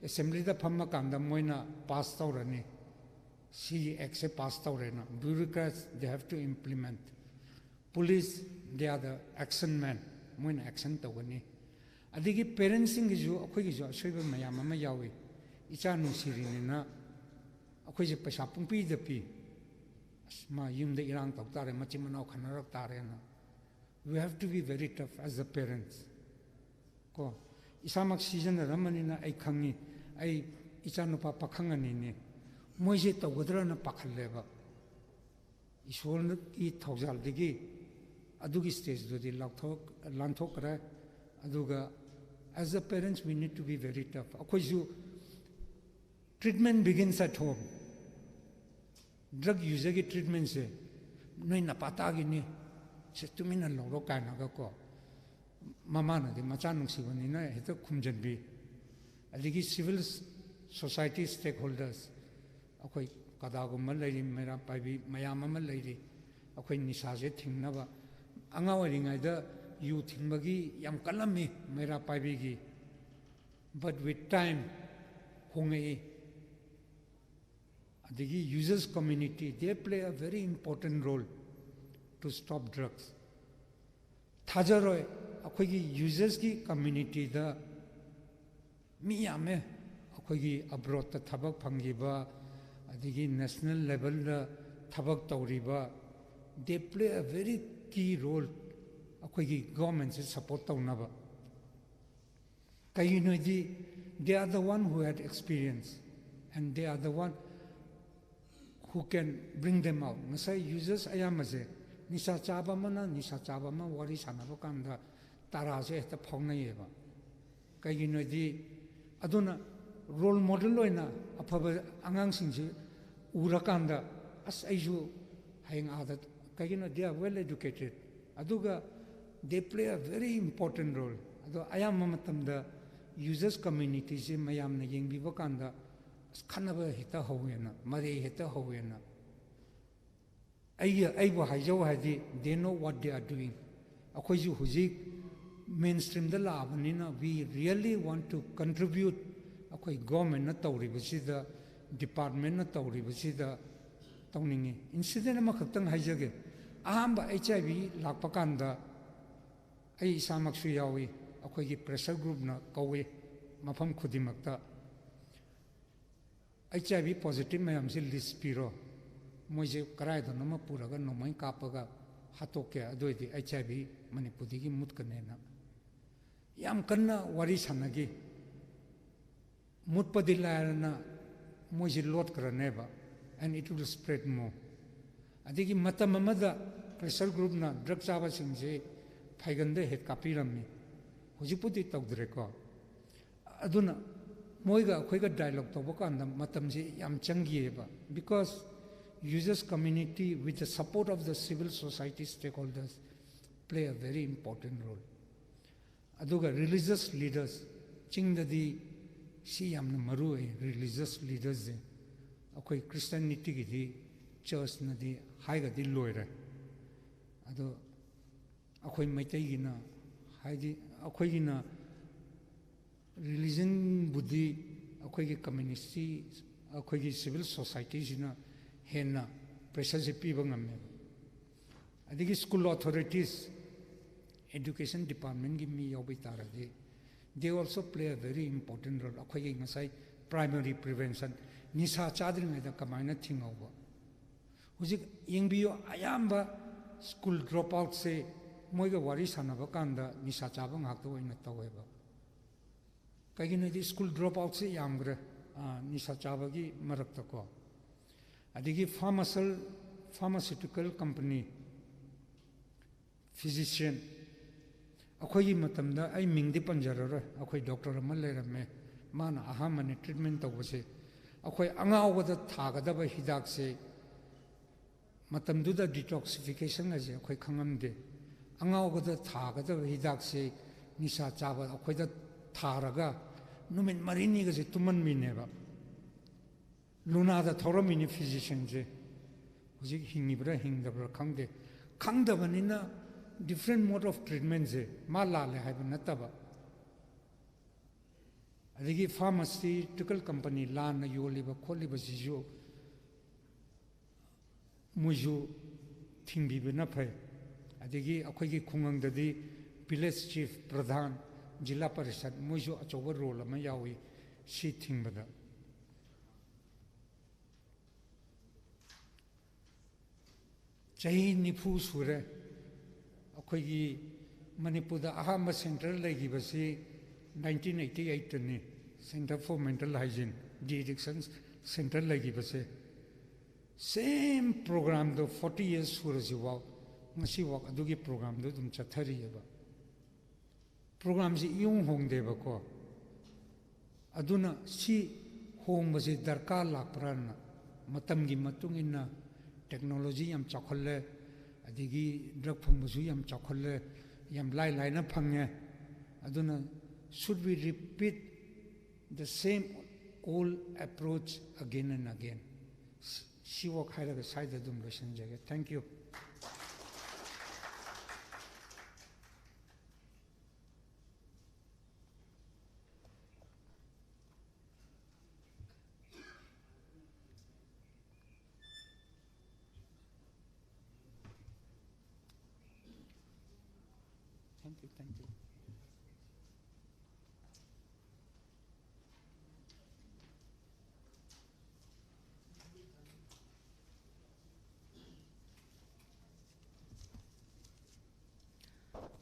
ꯑꯦꯁꯦꯝꯕ꯭ꯂꯤꯗ ꯐꯝꯃꯀꯥꯟꯗ ꯃꯣꯏꯅ ꯄꯥꯁ ꯇꯧꯔꯅꯤ, ꯁꯤꯒꯤ ꯑꯦꯛꯁꯦ ꯄꯥꯁ ꯇꯧꯔꯦꯅ. Bureaucrats, they have to implement. Police, they are the action man, ꯃꯣꯏꯅ ꯑꯦꯛꯁꯟ ꯇꯧꯒꯅꯤ. ꯑꯗꯒꯤ ꯄꯦꯔꯦꯟꯁꯁꯤꯡꯒꯤꯁꯨ, ꯑꯩꯈꯣꯏꯒꯤꯁꯨ ꯑꯁꯣꯏꯕ ꯃꯌꯥꯝ ꯑꯃ ꯌꯥꯎꯏ. ꯏꯆꯥ ꯅꯨꯡꯁꯤꯔꯤꯅꯤꯅ ꯑꯩꯈꯣꯏꯁꯦ ꯄꯩꯁꯥ ꯄꯨꯡꯄꯤꯗ ꯄꯤ. ꯑꯁ, ꯃꯥ ꯌꯨꯝꯗ ꯏꯔꯥꯡ ꯇꯧ ꯇꯥꯔꯦ, ꯃꯆꯤꯟ ꯃꯅꯥꯎ ꯈꯟꯅꯔꯛ ꯇꯥꯔꯦꯅ. We have to be very tough as a parents. ꯀꯣ, ꯏꯁꯥꯃꯛ ꯁꯤꯖꯤꯟꯅꯔꯝꯕꯅꯤꯅ ꯑꯩ ꯈꯪꯉꯤ. ꯑꯩ ꯏꯆꯥꯅꯨꯄꯥ ꯄꯥꯈꯪ ꯑꯅꯤꯅꯤ, ꯃꯣꯏꯁꯦ ꯇꯧꯒꯗ꯭ꯔꯅ ꯄꯥꯈꯠꯂꯦꯕ. ꯏꯁꯣꯔꯒꯤ ꯊꯧꯖꯥꯜꯗꯒꯤ ꯑꯗꯨꯒꯤ ꯁ꯭ꯇꯦꯖꯇꯨꯗꯤ ꯂꯥꯎꯊꯣꯛ-, ꯂꯥꯟꯊꯣꯛꯈ꯭ꯔꯦ. ꯑꯗꯨꯒ as a parents we need to be very tough. ꯑꯩꯈꯣꯏꯁꯨ treatment begins at home. Drug ꯌꯨꯖꯔꯒꯤ ꯇ꯭ꯔꯤꯠꯃꯦꯟꯁꯦ ꯅꯣꯏ ꯅꯄꯥꯇꯥꯒꯤꯅꯤ, ꯁꯦ ꯇꯨꯃꯤꯟꯅ ꯂꯧꯔꯣ ꯀꯥꯏꯅꯒꯀꯣ, ꯃꯃꯥꯅꯗꯤ ꯃꯆꯥ ꯅꯨꯡꯁꯤꯕꯅꯤꯅ ꯍꯦꯛꯇ ꯈꯨꯝꯖꯟꯕꯤ. ꯑꯗꯒꯤ ꯁꯤꯚꯤꯜ ꯁꯣꯁꯥꯏꯇꯤ ꯁ꯭ꯇꯦꯛ ꯍꯣꯜꯗꯔꯁ, ꯑꯩꯈꯣꯏ ꯀꯗꯥꯒꯨꯝꯕ ꯂꯩꯔꯤ, ꯃꯩꯔꯥ ꯄꯥꯏꯕꯤ ꯃꯌꯥꯝ ꯑꯃ ꯂꯩꯔꯤ, ꯑꯩꯈꯣꯏ ꯅꯤꯁꯥꯁꯦ ꯊꯤꯡꯅꯕ. ꯑꯉꯥꯡ ꯑꯣꯏꯔꯤꯉꯩꯗ ꯌꯨ ꯊꯤꯡꯕꯒꯤ ꯌꯥꯝ ꯀꯜꯂꯝꯃꯤ ꯃꯩꯔꯥ ꯄꯥꯏꯕꯤꯒꯤ, but with time ꯍꯣꯡꯉꯛꯏ. ꯑꯗꯒꯤ users community, they play a very important role to stop drugs. ꯊꯥꯖꯔꯣꯏ, ꯑꯩꯈꯣꯏꯒꯤ ꯌꯨꯖꯔꯁꯀꯤ ꯀꯝꯃ꯭ꯌꯨꯅꯤꯇꯤꯗ ꯃꯤ ꯌꯥꯝꯃꯦ, ꯑꯩꯈꯣꯏꯒꯤ ꯑꯕ꯭ꯔꯣꯗꯇ ꯊꯕꯛ ꯐꯪꯈꯤꯕ, ꯑꯗꯒꯤ ꯅꯦꯁꯅꯦꯜ ꯂꯦꯚꯦꯜꯗ ꯊꯕꯛ ꯇꯧꯔꯤꯕ. They play a very key role ꯑꯩꯈꯣꯏꯒꯤ ꯒꯣꯔꯃꯦꯟꯁꯦ ꯁꯄꯣꯔꯠ ꯇꯧꯅꯕ. ꯀꯩꯒꯤꯅꯣꯗꯤ, they are the one who had experience and they are the one who can bring them out. ꯉꯁꯥꯏ ꯌꯨꯖꯔꯁ ꯑꯌꯥꯝꯕꯁꯦ, ꯅꯤꯁꯥ ꯆꯥꯕ ꯑꯃꯅ ꯅꯤꯁꯥ ꯆꯥꯕ ꯑꯃ ꯋꯥꯔꯤ ꯁꯥꯟꯅꯕ ꯀꯥꯟꯗ ꯇꯔꯥꯁꯦ ꯍꯦꯛꯇ ꯐꯥꯎꯅꯩꯌꯦꯕ. ꯀꯩꯒꯤꯅꯣꯗꯤ, ꯑꯗꯨꯅ ꯔꯣꯜ ꯃꯣꯗꯦꯜ ꯑꯣꯏꯅ ꯑꯐꯕ ꯑꯉꯥꯡꯁꯤꯡꯁꯤ ꯎꯔꯀꯥꯟꯗ, ꯑꯁ, ꯑꯩꯁꯨ ꯍꯌꯦꯡ ꯑꯥꯗ, ꯀꯩꯒꯤꯅꯣ, they are well educated, ꯑꯗꯨꯒ they play a very important role. ꯑꯗꯣ ꯑꯌꯥꯝꯕ ꯃꯇꯝꯗ ꯌꯨꯖꯔꯁ ꯀꯝꯃ꯭ꯌꯨꯅꯤꯇꯤꯁꯦ ꯃꯌꯥꯝꯅ ꯌꯦꯡꯕꯤꯕ ꯀꯥꯟꯗ ꯈꯠꯅꯕ ꯍꯦꯛꯇ ꯍꯧꯋꯦꯅ, ꯃꯔꯩ ꯍꯦꯛꯇ ꯍꯧꯋꯦꯅ꯫ ꯑꯩꯒꯤ, ꯑꯩꯕꯨ ꯍꯥꯏꯖꯧ ꯍꯥꯏꯗꯤ, they know what they are doing꯫ ꯑꯩꯈꯣꯏꯁꯨ ꯍꯧꯖꯤꯛ ꯃꯦꯟ ꯁ꯭ꯇ꯭ꯔꯤꯝꯗ ꯂꯥꯛꯑꯕꯅꯤꯅ, we really want to contribute꯫ ꯑꯩꯈꯣꯏ ꯒꯣꯔꯃꯦꯟꯅ ꯇꯧꯔꯤꯕꯁꯤꯗ, ꯗꯤꯄꯥꯔꯠꯃꯦꯟꯅ ꯇꯧꯔꯤꯕꯁꯤꯗ ꯇꯧꯅꯤꯡꯉꯤ꯫ ꯏꯟꯁꯤꯗꯦꯟ ꯑꯃꯈꯛꯇꯪ ꯍꯥꯏꯖꯒꯦ꯫ ꯑꯍꯥꯟꯕ ꯑꯩꯆ ꯑꯥꯏ ꯚꯤ ꯂꯥꯛꯄ ꯀꯥꯟꯗ ꯑꯩ ꯏꯁꯥꯃꯛꯁꯨ ꯌꯥꯎꯏ, ꯑꯩꯈꯣꯏꯒꯤ ꯄ꯭ꯔꯦꯁꯔ ꯒ꯭ꯔꯨꯞꯅ ꯀꯧꯏ ꯃꯐꯝ ꯈꯨꯗꯤꯡꯃꯛꯇ꯫ ꯑꯩꯆ ꯑꯥꯏ ꯚꯤ ꯄꯣꯖꯤꯇꯤꯚ ꯃꯌꯥꯝꯁꯤ ꯂꯤꯁ ꯄꯤꯔꯣ, ꯃꯣꯏꯁꯦ ꯀꯗꯥꯏꯗꯅꯣꯃ ꯄꯨꯔꯒ ꯅꯣꯡꯃꯩ ꯀꯥꯞꯄꯒ ꯍꯥꯠꯇꯣꯛꯀꯦ, ꯑꯗꯨ ꯑꯣꯏꯗꯤ ꯑꯩꯆ ꯑꯥꯏ ꯚꯤ ꯃꯅꯤꯄꯨꯔꯗꯒꯤ ꯃꯨꯠꯀꯅꯦꯅ꯫ ꯌꯥꯝ ꯀꯟꯅ ꯋꯥꯔꯤ ꯁꯥꯟꯅꯈꯤ꯫ ꯃꯨꯠꯄꯗꯤ ꯂꯥꯏꯔꯅ ꯃꯣꯏꯁꯤ ꯂꯣꯠꯈ꯭ꯔꯅꯦꯕ, and it will spread more꯫ ꯑꯗꯒꯤ ꯃꯇꯝ ꯑꯃꯗ ꯄ꯭ꯔꯦꯁꯔ ꯒ꯭ꯔꯨꯞꯅ ꯗ꯭ꯔꯒ ꯆꯥꯕꯁꯤꯡꯁꯤ ꯐꯩꯒꯟꯗ ꯍꯦꯛ ꯀꯥꯞꯄꯤꯔꯝꯃꯤ꯫ ꯍꯧꯖꯤꯛꯄꯨꯗꯤ ꯇꯧꯗ꯭ꯔꯦꯀꯣ꯫ ꯑꯗꯨꯅ ꯃꯣꯏꯒ ꯑꯩꯈꯣꯏꯒ ꯗꯥꯏꯂꯣꯒ ꯇꯧꯕ ꯀꯥꯟꯗ ꯃꯇꯝꯁꯤ ꯌꯥꯝ ꯆꯪꯈꯤꯑꯕ, because users community with the support of the civil society stakeholders play a very important role꯫ ꯑꯗꯨꯒ ꯔꯤꯂꯤꯖꯁ ꯂꯤꯗꯔꯁ, ꯆꯤꯡꯗꯗꯤ ꯁꯤ ꯌꯥꯝꯅ ꯃꯔꯨ ꯑꯣꯏ꯫ ꯔꯤꯂꯤꯖꯁ ꯂꯤꯗꯔꯁꯁꯦ ꯑꯩꯈꯣꯏ ꯈ꯭ꯔꯤꯁꯇꯤꯌꯥꯅꯤꯇꯤꯒꯤꯗꯤ ꯆꯔꯆꯅꯗꯤ ꯍꯥꯏꯒꯗꯤ ꯂꯣꯏꯔꯦ꯫ ꯑꯗꯣ ꯑꯩꯈꯣꯏ ꯃꯩꯇꯩꯒꯤꯅ, ꯍꯥꯏꯗꯤ ꯑꯩꯈꯣꯏꯒꯤꯅ ꯔꯤꯂꯤꯖꯟꯕꯨꯗꯤ ꯑꯩꯈꯣꯏꯒꯤ ꯀꯝꯃ꯭ꯌꯨꯅꯤꯇꯤ, ꯑꯩꯈꯣꯏꯒꯤ ꯁꯤꯚꯤꯜ ꯁꯣꯁꯥꯏꯇꯤꯁꯤꯅ ꯍꯦꯟꯅ ꯄ꯭ꯔꯦꯁꯔꯁꯦ ꯄꯤꯕ ꯉꯝꯃꯦꯕ꯫ ꯑꯗꯒꯤ ꯁ꯭ꯀꯨꯜ ꯑꯣꯊꯣꯔꯤꯇꯤꯁ, ꯑꯦꯗꯨꯀꯦꯁꯟ ꯗꯤꯄꯥꯔꯠꯃꯦꯟꯒꯤ ꯃꯤ ꯌꯥꯎꯕ ꯇꯥꯔꯗꯤ, they also play a very important role꯫ ꯑꯩꯈꯣꯏꯒꯤ ꯉꯁꯥꯏ ꯄ꯭ꯔꯥꯏꯃꯔꯤ ꯄ꯭ꯔꯤꯚꯦꯟꯁꯟ, ꯅꯤꯁꯥ ꯆꯥꯗ꯭ꯔꯤꯉꯩꯗ ꯀꯃꯥꯏꯅ ꯊꯤꯡꯍꯧꯕ꯫ ꯍꯧꯖꯤꯛ ꯌꯦꯡꯕꯤꯌꯨ, ꯑꯌꯥꯝꯕ ꯁ꯭ꯀꯨꯜ ꯗ꯭ꯔꯣꯞ ꯑꯥꯎꯠꯁꯦ ꯃꯣꯏꯒ ꯋꯥꯔꯤ ꯁꯥꯟꯅꯕ ꯀꯥꯟꯗ ꯅꯤꯁꯥ ꯆꯥꯕ ꯉꯥꯛꯇ ꯑꯣꯏꯅ ꯇꯧꯋꯦꯕ꯫ ꯀꯩꯒꯤꯅꯣꯗꯤ ꯁ꯭ꯀꯨꯜ ꯗ꯭ꯔꯣꯞ ꯑꯥꯎꯠꯁꯦ ꯌꯥꯝꯈ꯭ꯔꯦ, ꯑ, ꯅꯤꯁꯥ ꯆꯥꯕꯒꯤ ꯃꯔꯛꯇꯀꯣ꯫ ꯑꯗꯒꯤ ꯐꯥꯔꯃꯥꯁꯜ, ꯐꯥꯔꯃꯥꯁꯤꯎꯇꯤꯀꯦꯜ ꯀꯝꯄꯅꯤ, ꯐꯤꯖꯤꯁꯤꯌꯟ, ꯑꯩꯈꯣꯏꯒꯤ ꯃꯇꯝꯗ ꯑꯩ ꯃꯤꯡꯗꯤ ꯄꯟꯖꯔꯔꯣꯏ, ꯑꯩꯈꯣꯏ ꯗꯣꯛꯇꯔ ꯑꯃ ꯂꯩꯔꯝꯃꯦ, ꯃꯥꯅ ꯑꯍꯥꯟꯕꯅꯤ ꯇ꯭ꯔꯤꯠꯃꯦꯟ ꯇꯧꯕꯁꯦ꯫ ꯑꯩꯈꯣꯏ ꯑꯉꯥꯎꯕꯗ ꯊꯥꯒꯗꯕ ꯍꯤꯗꯥꯛꯁꯦ, ꯃꯇꯝꯗꯨꯗ ꯗꯤꯇꯣꯛꯁꯤꯐꯤꯀꯦꯁꯟ ꯍꯥꯏꯁꯦ ꯑꯩꯈꯣꯏ ꯈꯪꯉꯝꯗꯦ꯫ ꯑꯉꯥꯎꯕꯗ ꯊꯥꯒꯗꯕ ꯍꯤꯗꯥꯛꯁꯦ ꯅꯤꯁꯥ ꯆꯥꯕ ꯑꯩꯈꯣꯏꯗ ꯊꯥꯔꯒ ꯅꯨꯃꯤꯠ ꯃꯔꯤꯅꯤꯒꯁꯦ ꯇꯨꯝꯍꯟꯕꯤꯅꯦꯕ꯫ ꯂꯨꯅꯥꯗ ꯊꯧꯔꯝꯃꯤꯅꯤ ꯐꯤꯖꯤꯁꯤꯌꯟꯁꯦ꯫ ꯍꯧꯖꯤꯛ ꯍꯤꯡꯉꯤꯕ꯭ꯔꯥ ꯍꯤꯡꯗꯕ꯭ꯔꯥ ꯈꯪꯗꯦ꯫ ꯈꯪꯗꯕꯅꯤꯅ different mode of treatmentꯁꯦ ꯃꯥ ꯂꯥꯜꯂꯦ ꯍꯥꯏꯕ ꯅꯠꯇꯕ꯫ ꯑꯗꯒꯤ pharmaceutical company ꯂꯥꯟꯅ ꯌꯣꯜꯂꯤꯕ ꯈꯣꯠꯂꯤꯕꯁꯤꯁꯨ ꯃꯣꯏꯁꯨ ꯊꯤꯡꯕꯤꯕꯅ ꯐꯩ꯫ ꯑꯗꯒꯤ ꯑꯩꯈꯣꯏꯒꯤ ꯈꯨꯡꯒꯪꯗꯗꯤ village chief, ꯄ꯭ꯔꯙꯥꯟ, ꯖꯤꯂꯥ ꯄꯔꯤꯁꯠ ꯃꯣꯏꯁꯨ ꯑꯆꯧꯕ role ꯑꯃ ꯌꯥꯎꯏ ꯁꯤ ꯊꯤꯡꯕꯗ꯫ ꯆꯍꯤ ꯅꯤꯐꯨ ꯁꯨꯔꯦ ꯑꯩꯈꯣꯏꯒꯤ ꯃꯅꯤꯄꯨꯔꯗ ꯑꯍꯥꯟꯕ centre ꯂꯩꯈꯤꯕꯁꯤ nineteen eighty eightꯇꯅꯤ꯫ Centre for Mental Hygiene, de-addiction centre ꯂꯩꯈꯤꯕꯁꯦ꯫ Same programꯗꯣ forty years ꯁꯨꯔꯁꯤꯐꯥꯎ, ꯉꯁꯤꯐꯥꯎ ꯑꯗꯨꯒꯤ programꯗꯣ ꯑꯗꯨꯝ ꯆꯠꯊꯔꯤꯑꯕ꯫ Programꯁꯤ ꯏꯌꯣꯡ ꯍꯣꯡꯗꯦꯕꯀꯣ꯫ ꯑꯗꯨꯅ ꯁꯤ ꯍꯣꯡꯕꯁꯤ ꯗꯔꯀꯥꯔ ꯂꯥꯛꯄ꯭ꯔꯥꯅ, ꯃꯇꯝꯒꯤ ꯃꯇꯨꯡ ꯏꯟꯅ technology ꯌꯥꯝ ꯆꯥꯎꯈꯠꯂꯦ, ꯑꯗꯒꯤ drug ꯐꯪꯕꯁꯨ ꯌꯥꯝ ꯆꯥꯎꯈꯠꯂꯦ, ꯌꯥꯝ ꯂꯥꯏ ꯂꯥꯏꯅ ꯐꯪꯉꯦ꯫ ꯑꯗꯨꯅ should we repeat the same old approach again and again? ꯁꯤ-, ꯁꯤꯋꯣꯛ ꯍꯥꯏꯔꯒ ꯁ꯭ꯋꯥꯏꯗ ꯑꯗꯨꯝ ꯂꯣꯏꯁꯤꯟꯖꯒꯦ꯫ Thank you꯫ Thank you, thank you.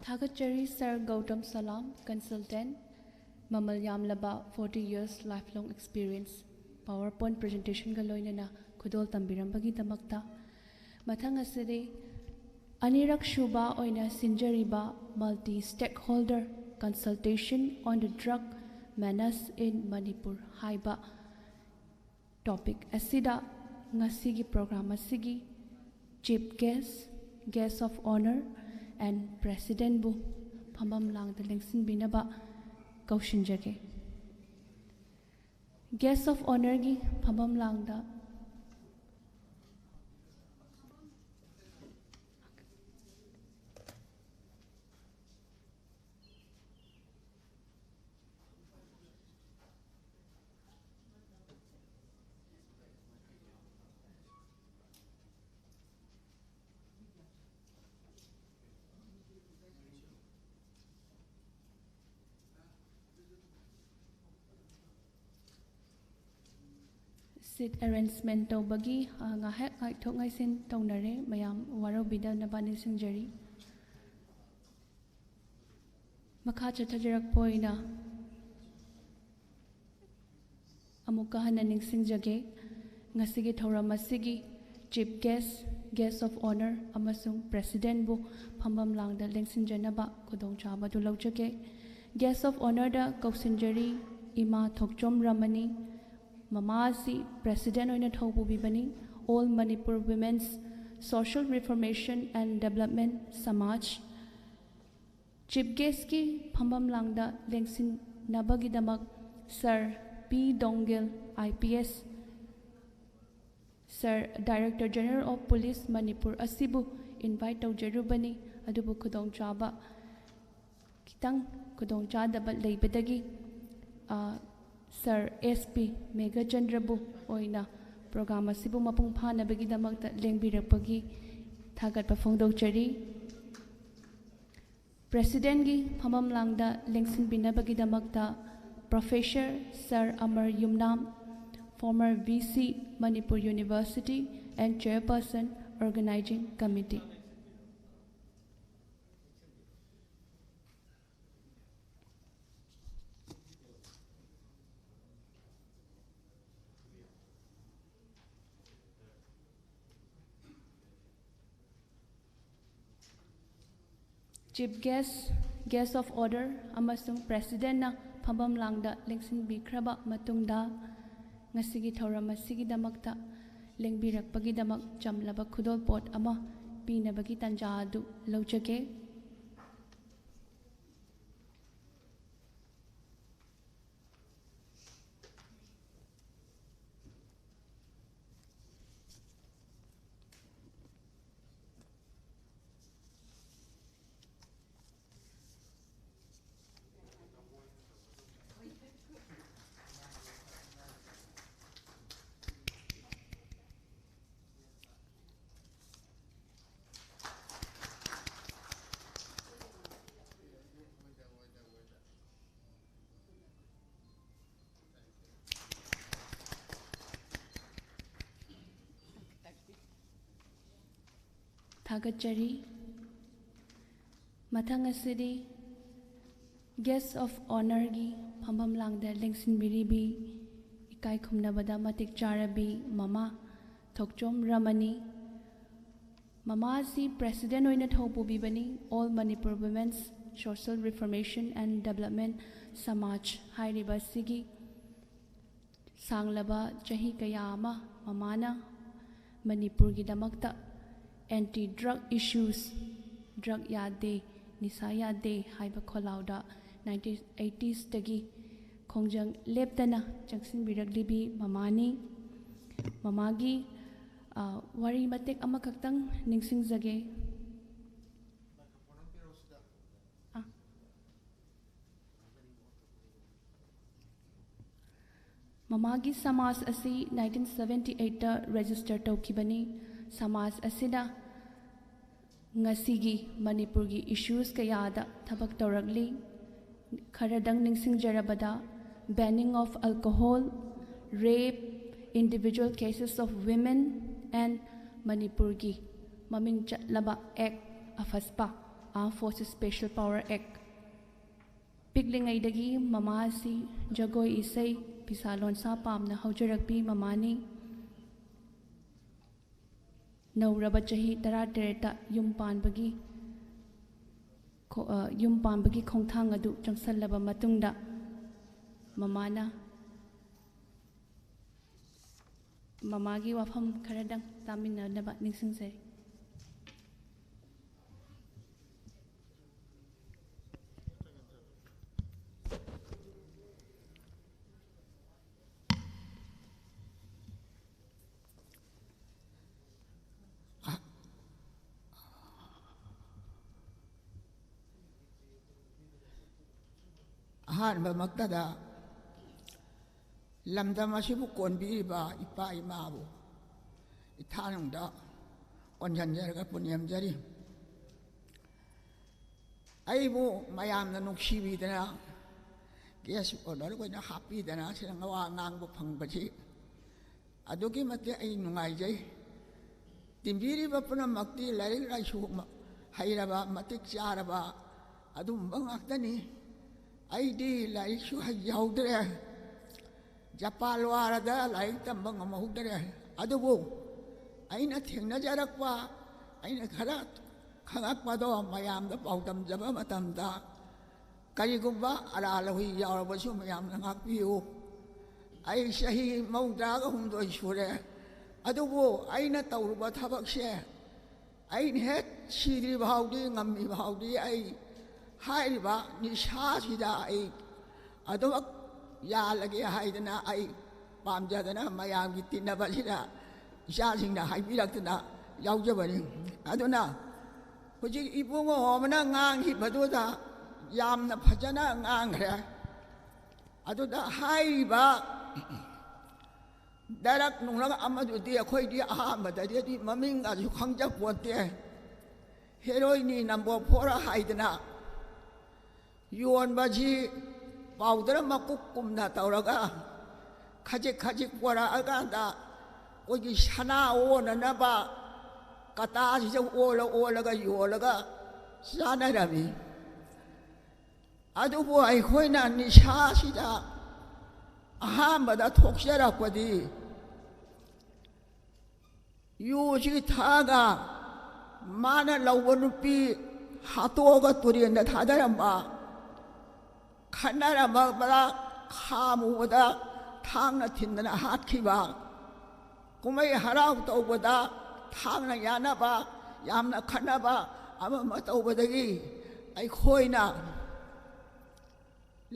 ꯊꯥꯒꯠꯆꯔꯤ Sir ꯒꯧꯇꯝ ꯁꯂꯥꯝ, consultant, ꯃꯃꯜ ꯌꯥꯝꯂꯕ forty years lifelong experience, PowerPoint presentationꯒ ꯂꯣꯏꯅꯅ ꯈꯨꯗꯣꯜ ꯇꯝꯕꯤꯔꯝꯕꯒꯤꯗꯃꯛꯇ꯫ ꯃꯊꯪ ꯑꯁꯤꯗꯤ ꯑꯅꯤꯔꯛ ꯁꯨꯕ ꯑꯣꯏꯅ ꯁꯤꯟꯖꯔꯤꯕ Multi Stakeholder Consultation on the Drug Menace in Manipur ꯍꯥꯏꯕ topic ꯑꯁꯤꯗ ꯉꯁꯤꯒꯤ program ꯑꯁꯤꯒꯤ chief guest, guest of honour and presidentꯕꯨ ꯐꯝꯐꯝ ꯂꯥꯡꯗ ꯂꯦꯡꯁꯤꯟꯕꯤꯅꯕ ꯀꯧꯁꯤꯟꯖꯒꯦ꯫ Guest of Honorꯒꯤ ꯐꯝꯐꯝ ꯂꯥꯡꯗ seat arrangement ꯇꯧꯕꯒꯤ, ꯑ, ꯉꯥꯏꯍꯥꯛ ꯉꯥꯏꯊꯣꯛ ꯉꯥꯏꯁꯤꯟ ꯇꯧꯅꯔꯦ꯫ ꯃꯌꯥꯝ ꯋꯥꯔꯧꯕꯤꯗꯅꯕ ꯅꯤꯡꯁꯤꯡꯖꯔꯤ꯫ ꯃꯈꯥ ꯆꯠꯊꯖꯔꯛꯄ ꯑꯣꯏꯅ ꯑꯃꯨꯛꯀ ꯍꯟꯅ ꯅꯤꯡꯁꯤꯡꯖꯒꯦ, ꯉꯁꯤꯒꯤ ꯊꯧꯔꯝ ꯑꯁꯤꯒꯤ Chief Guest, Guest of Honour ꯑꯃꯁꯨꯡ Presidentꯕꯨ ꯐꯝꯐꯝ ꯂꯥꯡꯗ ꯂꯦꯡꯁꯤꯟꯖꯅꯕ ꯈꯨꯗꯣꯡꯆꯥꯕꯗꯨ ꯂꯧꯖꯒꯦ꯫ Guest of Honourꯗ ꯀꯧꯁꯤꯟꯖꯔꯤ ꯏꯃꯥ ꯊꯣꯛꯆꯣꯝ ꯔꯃꯅꯤ, ꯃꯃꯥ ꯑꯁꯤ President ꯑꯣꯏꯅ ꯊꯧꯄꯨꯕꯤꯕꯅꯤ, All Manipur Women's Social Reformation and Development ꯁꯃꯥꯖ꯫ Chief Guestꯀꯤ ꯐꯝꯐꯝ ꯂꯥꯡꯗ ꯂꯦꯡꯁꯤꯟꯅꯕꯒꯤꯗꯃꯛ Sir P ꯗꯣꯡꯒꯦꯜ, I P S, Sir, Director General of Police Manipur ꯑꯁꯤꯕꯨ invite ꯇꯧꯖꯔꯨꯕꯅꯤ, ꯑꯗꯨꯕꯨ ꯈꯨꯗꯣꯡꯆꯥꯕ, ꯈꯤꯇꯪ ꯈꯨꯗꯣꯡꯆꯥꯗꯕ ꯂꯩꯕꯗꯒꯤ, ꯑ, Sir S P ꯃꯦꯘꯆꯟꯗ꯭ꯔꯕꯨ ꯑꯣꯏꯅ program ꯑꯁꯤꯕꯨ ꯃꯄꯨꯡ ꯐꯥꯅꯕꯒꯤꯗꯃꯛꯇ ꯂꯦꯡꯕꯤꯔꯛꯄꯒꯤ ꯊꯥꯒꯠꯄ ꯐꯣꯡꯗꯣꯛꯆꯔꯤ꯫ Presidentꯀꯤ ꯐꯝꯐꯝ ꯂꯥꯡꯗ ꯂꯦꯡꯁꯤꯟꯕꯤꯅꯕꯒꯤꯗꯃꯛꯇ Professor Sir Amar Yumnam, former V C Manipur University and Chairperson Organizing Committee. Chief Guest, Guest of Honour ꯑꯃꯁꯨꯡ Presidentꯅ ꯐꯝꯐꯝ ꯂꯥꯡꯗ ꯂꯦꯡꯁꯤꯟꯕꯤꯈ꯭ꯔꯕ ꯃꯇꯨꯡꯗ, ꯉꯁꯤꯒꯤ ꯊꯧꯔꯝ ꯑꯁꯤꯒꯤꯗꯃꯛꯇ ꯂꯦꯡꯕꯤꯔꯛꯄꯒꯤꯗꯃꯛ ꯆꯝꯂꯕ ꯈꯨꯗꯣꯜꯄꯣꯠ ꯑꯃ ꯄꯤꯅꯕꯒꯤ ꯇꯥꯟꯖꯥ ꯑꯗꯨ ꯂꯧꯖꯒꯦ꯫ ꯊꯥꯒꯠꯆꯔꯤ꯫ ꯃꯊꯪ ꯑꯁꯤꯗꯤ Guest of Honourꯒꯤ ꯐꯝꯐꯝ ꯂꯥꯡꯗ ꯂꯦꯡꯁꯤꯟꯕꯤꯔꯤꯕꯤ ꯏꯀꯥꯏ ꯈꯨꯝꯅꯕꯗ ꯃꯇꯤꯛ ꯆꯥꯔꯕꯤ ꯃꯃꯥ ꯊꯣꯛꯆꯣꯝ ꯔꯃꯅꯤ꯫ ꯃꯃꯥ ꯑꯁꯤ President ꯑꯣꯏꯅ ꯊꯧ ꯄꯨꯕꯤꯕꯅꯤ All Manipur Women's Social Reformation and Development ꯁꯃꯥꯖ ꯍꯥꯏꯔꯤꯕ ꯑꯁꯤꯒꯤ꯫ ꯁꯥꯡꯂꯕ ꯆꯍꯤ ꯀꯌꯥ ꯑꯃ ꯃꯃꯥꯅ ꯃꯅꯤꯄꯨꯔꯒꯤꯗꯃꯛꯇ Anti Drug Issues, drug ꯌꯥꯗꯦ, ꯅꯤꯁꯥ ꯌꯥꯗꯦ ꯍꯥꯏꯕ ꯈꯣꯜꯂꯥꯎꯗ nineteen eightiesꯇꯒꯤ ꯈꯣꯡꯖꯪ ꯂꯦꯞꯇꯅ ꯆꯪꯁꯤꯟꯕꯤꯔꯛꯂꯤꯕꯤ ꯃꯃꯥꯅꯤ꯫ ꯃꯃꯥꯒꯤ, ꯑ, ꯋꯥꯔꯤ ꯃꯇꯦꯛ ꯑꯃꯈꯛꯇꯪ ꯅꯤꯡꯁꯤꯡꯖꯒꯦ꯫ ꯑ꯫ ꯃꯃꯥꯒꯤ ꯁꯃꯥꯖ ꯑꯁꯤ nineteen seventy eightꯇ register ꯇꯧꯈꯤꯕꯅꯤ꯫ ꯁꯃꯥꯖ ꯑꯁꯤꯗ ꯉꯁꯤꯒꯤ ꯃꯅꯤꯄꯨꯔꯒꯤ issues ꯀꯌꯥꯗ ꯊꯕꯛ ꯇꯧꯔꯛꯂꯤ꯫ ꯈꯔꯗꯪ ꯅꯤꯡꯁꯤꯡꯖꯔꯕꯗ, banning of alcohol, rape, individual cases of women, and ꯃꯅꯤꯄꯨꯔꯒꯤ ꯃꯃꯤꯡ ꯆꯠꯂꯕ act, ꯑꯐꯁꯄꯥ, Armed Forces Special Power Act꯫ ꯄꯤꯛꯂꯤꯉꯩꯗꯒꯤ ꯃꯃꯥ ꯑꯁꯤ ꯖꯒꯣꯏ ꯏꯁꯩ, ꯐꯤꯁꯥ ꯂꯣꯟꯁꯥ ꯄꯥꯝꯅ ꯍꯧꯖꯔꯛꯄꯤ ꯃꯃꯥꯅꯤ꯫ ꯅꯧꯔꯕ ꯆꯍꯤ ꯇꯔꯥꯇꯔꯦꯠꯇ ꯌꯨꯝ ꯄꯥꯟꯕꯒꯤ ꯈꯣ-, ꯑ, ꯌꯨꯝ ꯄꯥꯟꯕꯒꯤ ꯈꯣꯡꯊꯥꯡ ꯑꯗꯨ ꯆꯪꯁꯜꯂꯕ ꯃꯇꯨꯡꯗ ꯃꯃꯥꯅ ꯃꯃꯥꯒꯤ ꯋꯥꯐꯝ ꯈꯔꯗꯪ ꯇꯥꯃꯤꯟꯅꯅꯕ ꯅꯤꯡꯁꯤꯡꯖꯔꯤ꯫ ꯑꯍꯥꯟꯕꯃꯛꯇꯗ ꯂꯝꯗꯝ ꯑꯁꯤꯕꯨ ꯀꯣꯟꯕꯤꯔꯤꯕ ꯏꯄꯥ ꯏꯃꯥꯕꯨ ꯏꯊꯥꯅꯨꯡꯗ ꯀꯣꯟꯖꯟꯖꯔꯒ ꯄꯨꯅꯦꯝꯖꯔꯤ꯫ ꯑꯩꯕꯨ ꯃꯌꯥꯝꯅ ꯅꯨꯡꯁꯤꯕꯤꯗꯅ, guest of honour ꯑꯣꯏꯅ ꯍꯥꯞꯄꯤꯗꯅ ꯁꯤꯗ ꯋꯥ ꯉꯥꯡꯕ ꯐꯪꯕꯁꯤ ꯑꯗꯨꯛꯀꯤ ꯃꯇꯤꯛ ꯑꯩ ꯅꯨꯡꯉꯥꯏꯖꯩ꯫ ꯇꯤꯟꯕꯤꯔꯤꯕ ꯄꯨꯝꯅꯃꯛꯇꯤ ꯂꯥꯏꯔꯤꯛ ꯂꯥꯏꯁꯨ ꯃ-, ꯍꯩꯔꯕ, ꯃꯇꯤꯛ ꯆꯥꯔꯕ ꯑꯗꯨꯒꯨꯝꯕ ꯉꯥꯛꯇꯅꯤ꯫ ꯑꯩꯗꯤ ꯂꯥꯏꯔꯤꯛꯁꯨ ꯍꯩꯍꯧꯗ꯭ꯔꯦ, ꯖꯄꯥꯟ ꯋꯥꯔꯗ ꯂꯥꯏꯔꯤꯛ ꯇꯝꯕ ꯉꯝꯍꯧꯗ꯭ꯔꯦ꯫ ꯑꯗꯨꯕꯨ ꯑꯩꯅ ꯊꯦꯡꯅꯖꯔꯛꯄ, ꯑꯩꯅ ꯈꯔ ꯈꯪꯉꯛꯄꯗꯣ ꯃꯌꯥꯝꯗ ꯄꯥꯎꯗꯝꯖꯕ ꯃꯇꯝꯗ, ꯀꯔꯤꯒꯨꯝꯕ ꯑꯔꯥꯜ ꯑꯍꯣꯏ ꯌꯥꯎꯔꯕꯁꯨ ꯃꯌꯥꯝꯅ ꯉꯥꯛꯄꯤꯌꯨ꯫ ꯑꯩ ꯆꯍꯤ ꯃꯧꯗ꯭ꯔꯥꯒ ꯍꯨꯝꯗꯣꯏ ꯁꯨꯔꯦ, ꯑꯗꯨꯕꯨ ꯑꯩꯅ ꯇꯧꯔꯨꯕ ꯊꯕꯛꯁꯦ, ꯑꯩꯅ ꯍꯦꯛ ꯁꯤꯗ꯭ꯔꯤ ꯐꯥꯎꯗꯤ, ꯉꯝꯃꯤ ꯐꯥꯎꯗꯤ ꯑꯩ ꯍꯥꯏꯔꯤꯕ ꯅꯤꯁꯥꯁꯤꯗ ꯑꯩ ꯑꯗꯨꯃꯛ ꯌꯥꯜꯂꯒꯦ ꯍꯥꯏꯗꯅ, ꯑꯩ ꯄꯥꯝꯖꯗꯅ ꯃꯌꯥꯝꯒꯤ ꯇꯤꯟꯅꯕꯁꯤꯗ ꯏꯆꯥꯁꯤꯡꯅ ꯍꯥꯏꯕꯤꯔꯛꯇꯅ ꯌꯥꯎꯖꯕꯅꯤ꯫ ꯑꯗꯨꯅ ꯍꯧꯖꯤꯛ ꯏꯕꯨꯡꯉꯣ ꯑꯃꯅ ꯉꯥꯡꯈꯤꯕꯗꯨꯗ ꯌꯥꯝꯅ ꯐꯖꯅ ꯉꯥꯡꯈ꯭ꯔꯦ꯫ ꯑꯗꯨꯗ ꯍꯥꯏꯔꯤꯕ ꯗ꯭ꯔꯒ ꯅꯨꯡꯂꯒ ꯑꯃꯗꯨꯗꯤ ꯑꯩꯈꯣꯏꯗꯤ ꯑꯍꯥꯟꯕꯗꯗꯤ ꯃꯃꯤꯡꯒꯁꯨ ꯈꯪꯖꯄꯣꯟꯇꯦ꯫ ꯍꯦꯔꯣꯏꯟꯅꯤ ꯅꯝꯕꯔ ꯐꯣꯔ ꯍꯥꯏꯗꯅ ꯌꯣꯟꯕꯁꯤ ꯄꯥꯎꯗꯔ ꯃꯀꯨꯞ ꯀꯨꯝꯅ ꯇꯧꯔꯒ ꯈꯖꯤꯛ ꯈꯖꯤꯛ ꯄꯣꯔꯛꯑꯀꯥꯟꯗ ꯑꯩꯈꯣꯏꯒꯤ ꯁꯅꯥ ꯑꯣꯟꯅꯅꯕ ꯀꯇꯥꯁꯤꯗ ꯑꯣꯜꯂ ꯑꯣꯜꯂꯒ ꯌꯣꯜꯂꯒ ꯆꯥꯅꯔꯝꯃꯤ꯫ ꯑꯗꯨꯕꯨ ꯑꯩꯈꯣꯏꯅ ꯅꯤꯁꯥꯁꯤꯗ ꯑꯍꯥꯟꯕꯗ ꯊꯣꯛꯆꯔꯛꯄꯗꯤ ꯌꯨꯁꯤ ꯊꯛꯑꯒ ꯃꯥꯅ ꯂꯧꯕ ꯅꯨꯄꯤ ꯍꯥꯠꯇꯣꯛꯑꯒ ꯇꯨꯔꯦꯟꯗ ꯊꯥꯗꯔꯝꯕ, ꯈꯠꯅꯔꯝꯕꯗ ꯈꯥꯝꯃꯨꯕꯗ ꯊꯥꯡꯅ ꯊꯤꯟꯗꯅ ꯍꯥꯠꯈꯤꯕ, ꯀꯨꯝꯍꯩ ꯍꯔꯥꯎ ꯇꯧꯕꯗ ꯊꯥꯡꯅ ꯌꯥꯟꯅꯕ, ꯌꯥꯝꯅ ꯈꯠꯅꯕ ꯑꯃ ꯑꯃ ꯇꯧꯕꯗꯒꯤ ꯑꯩꯈꯣꯏꯅ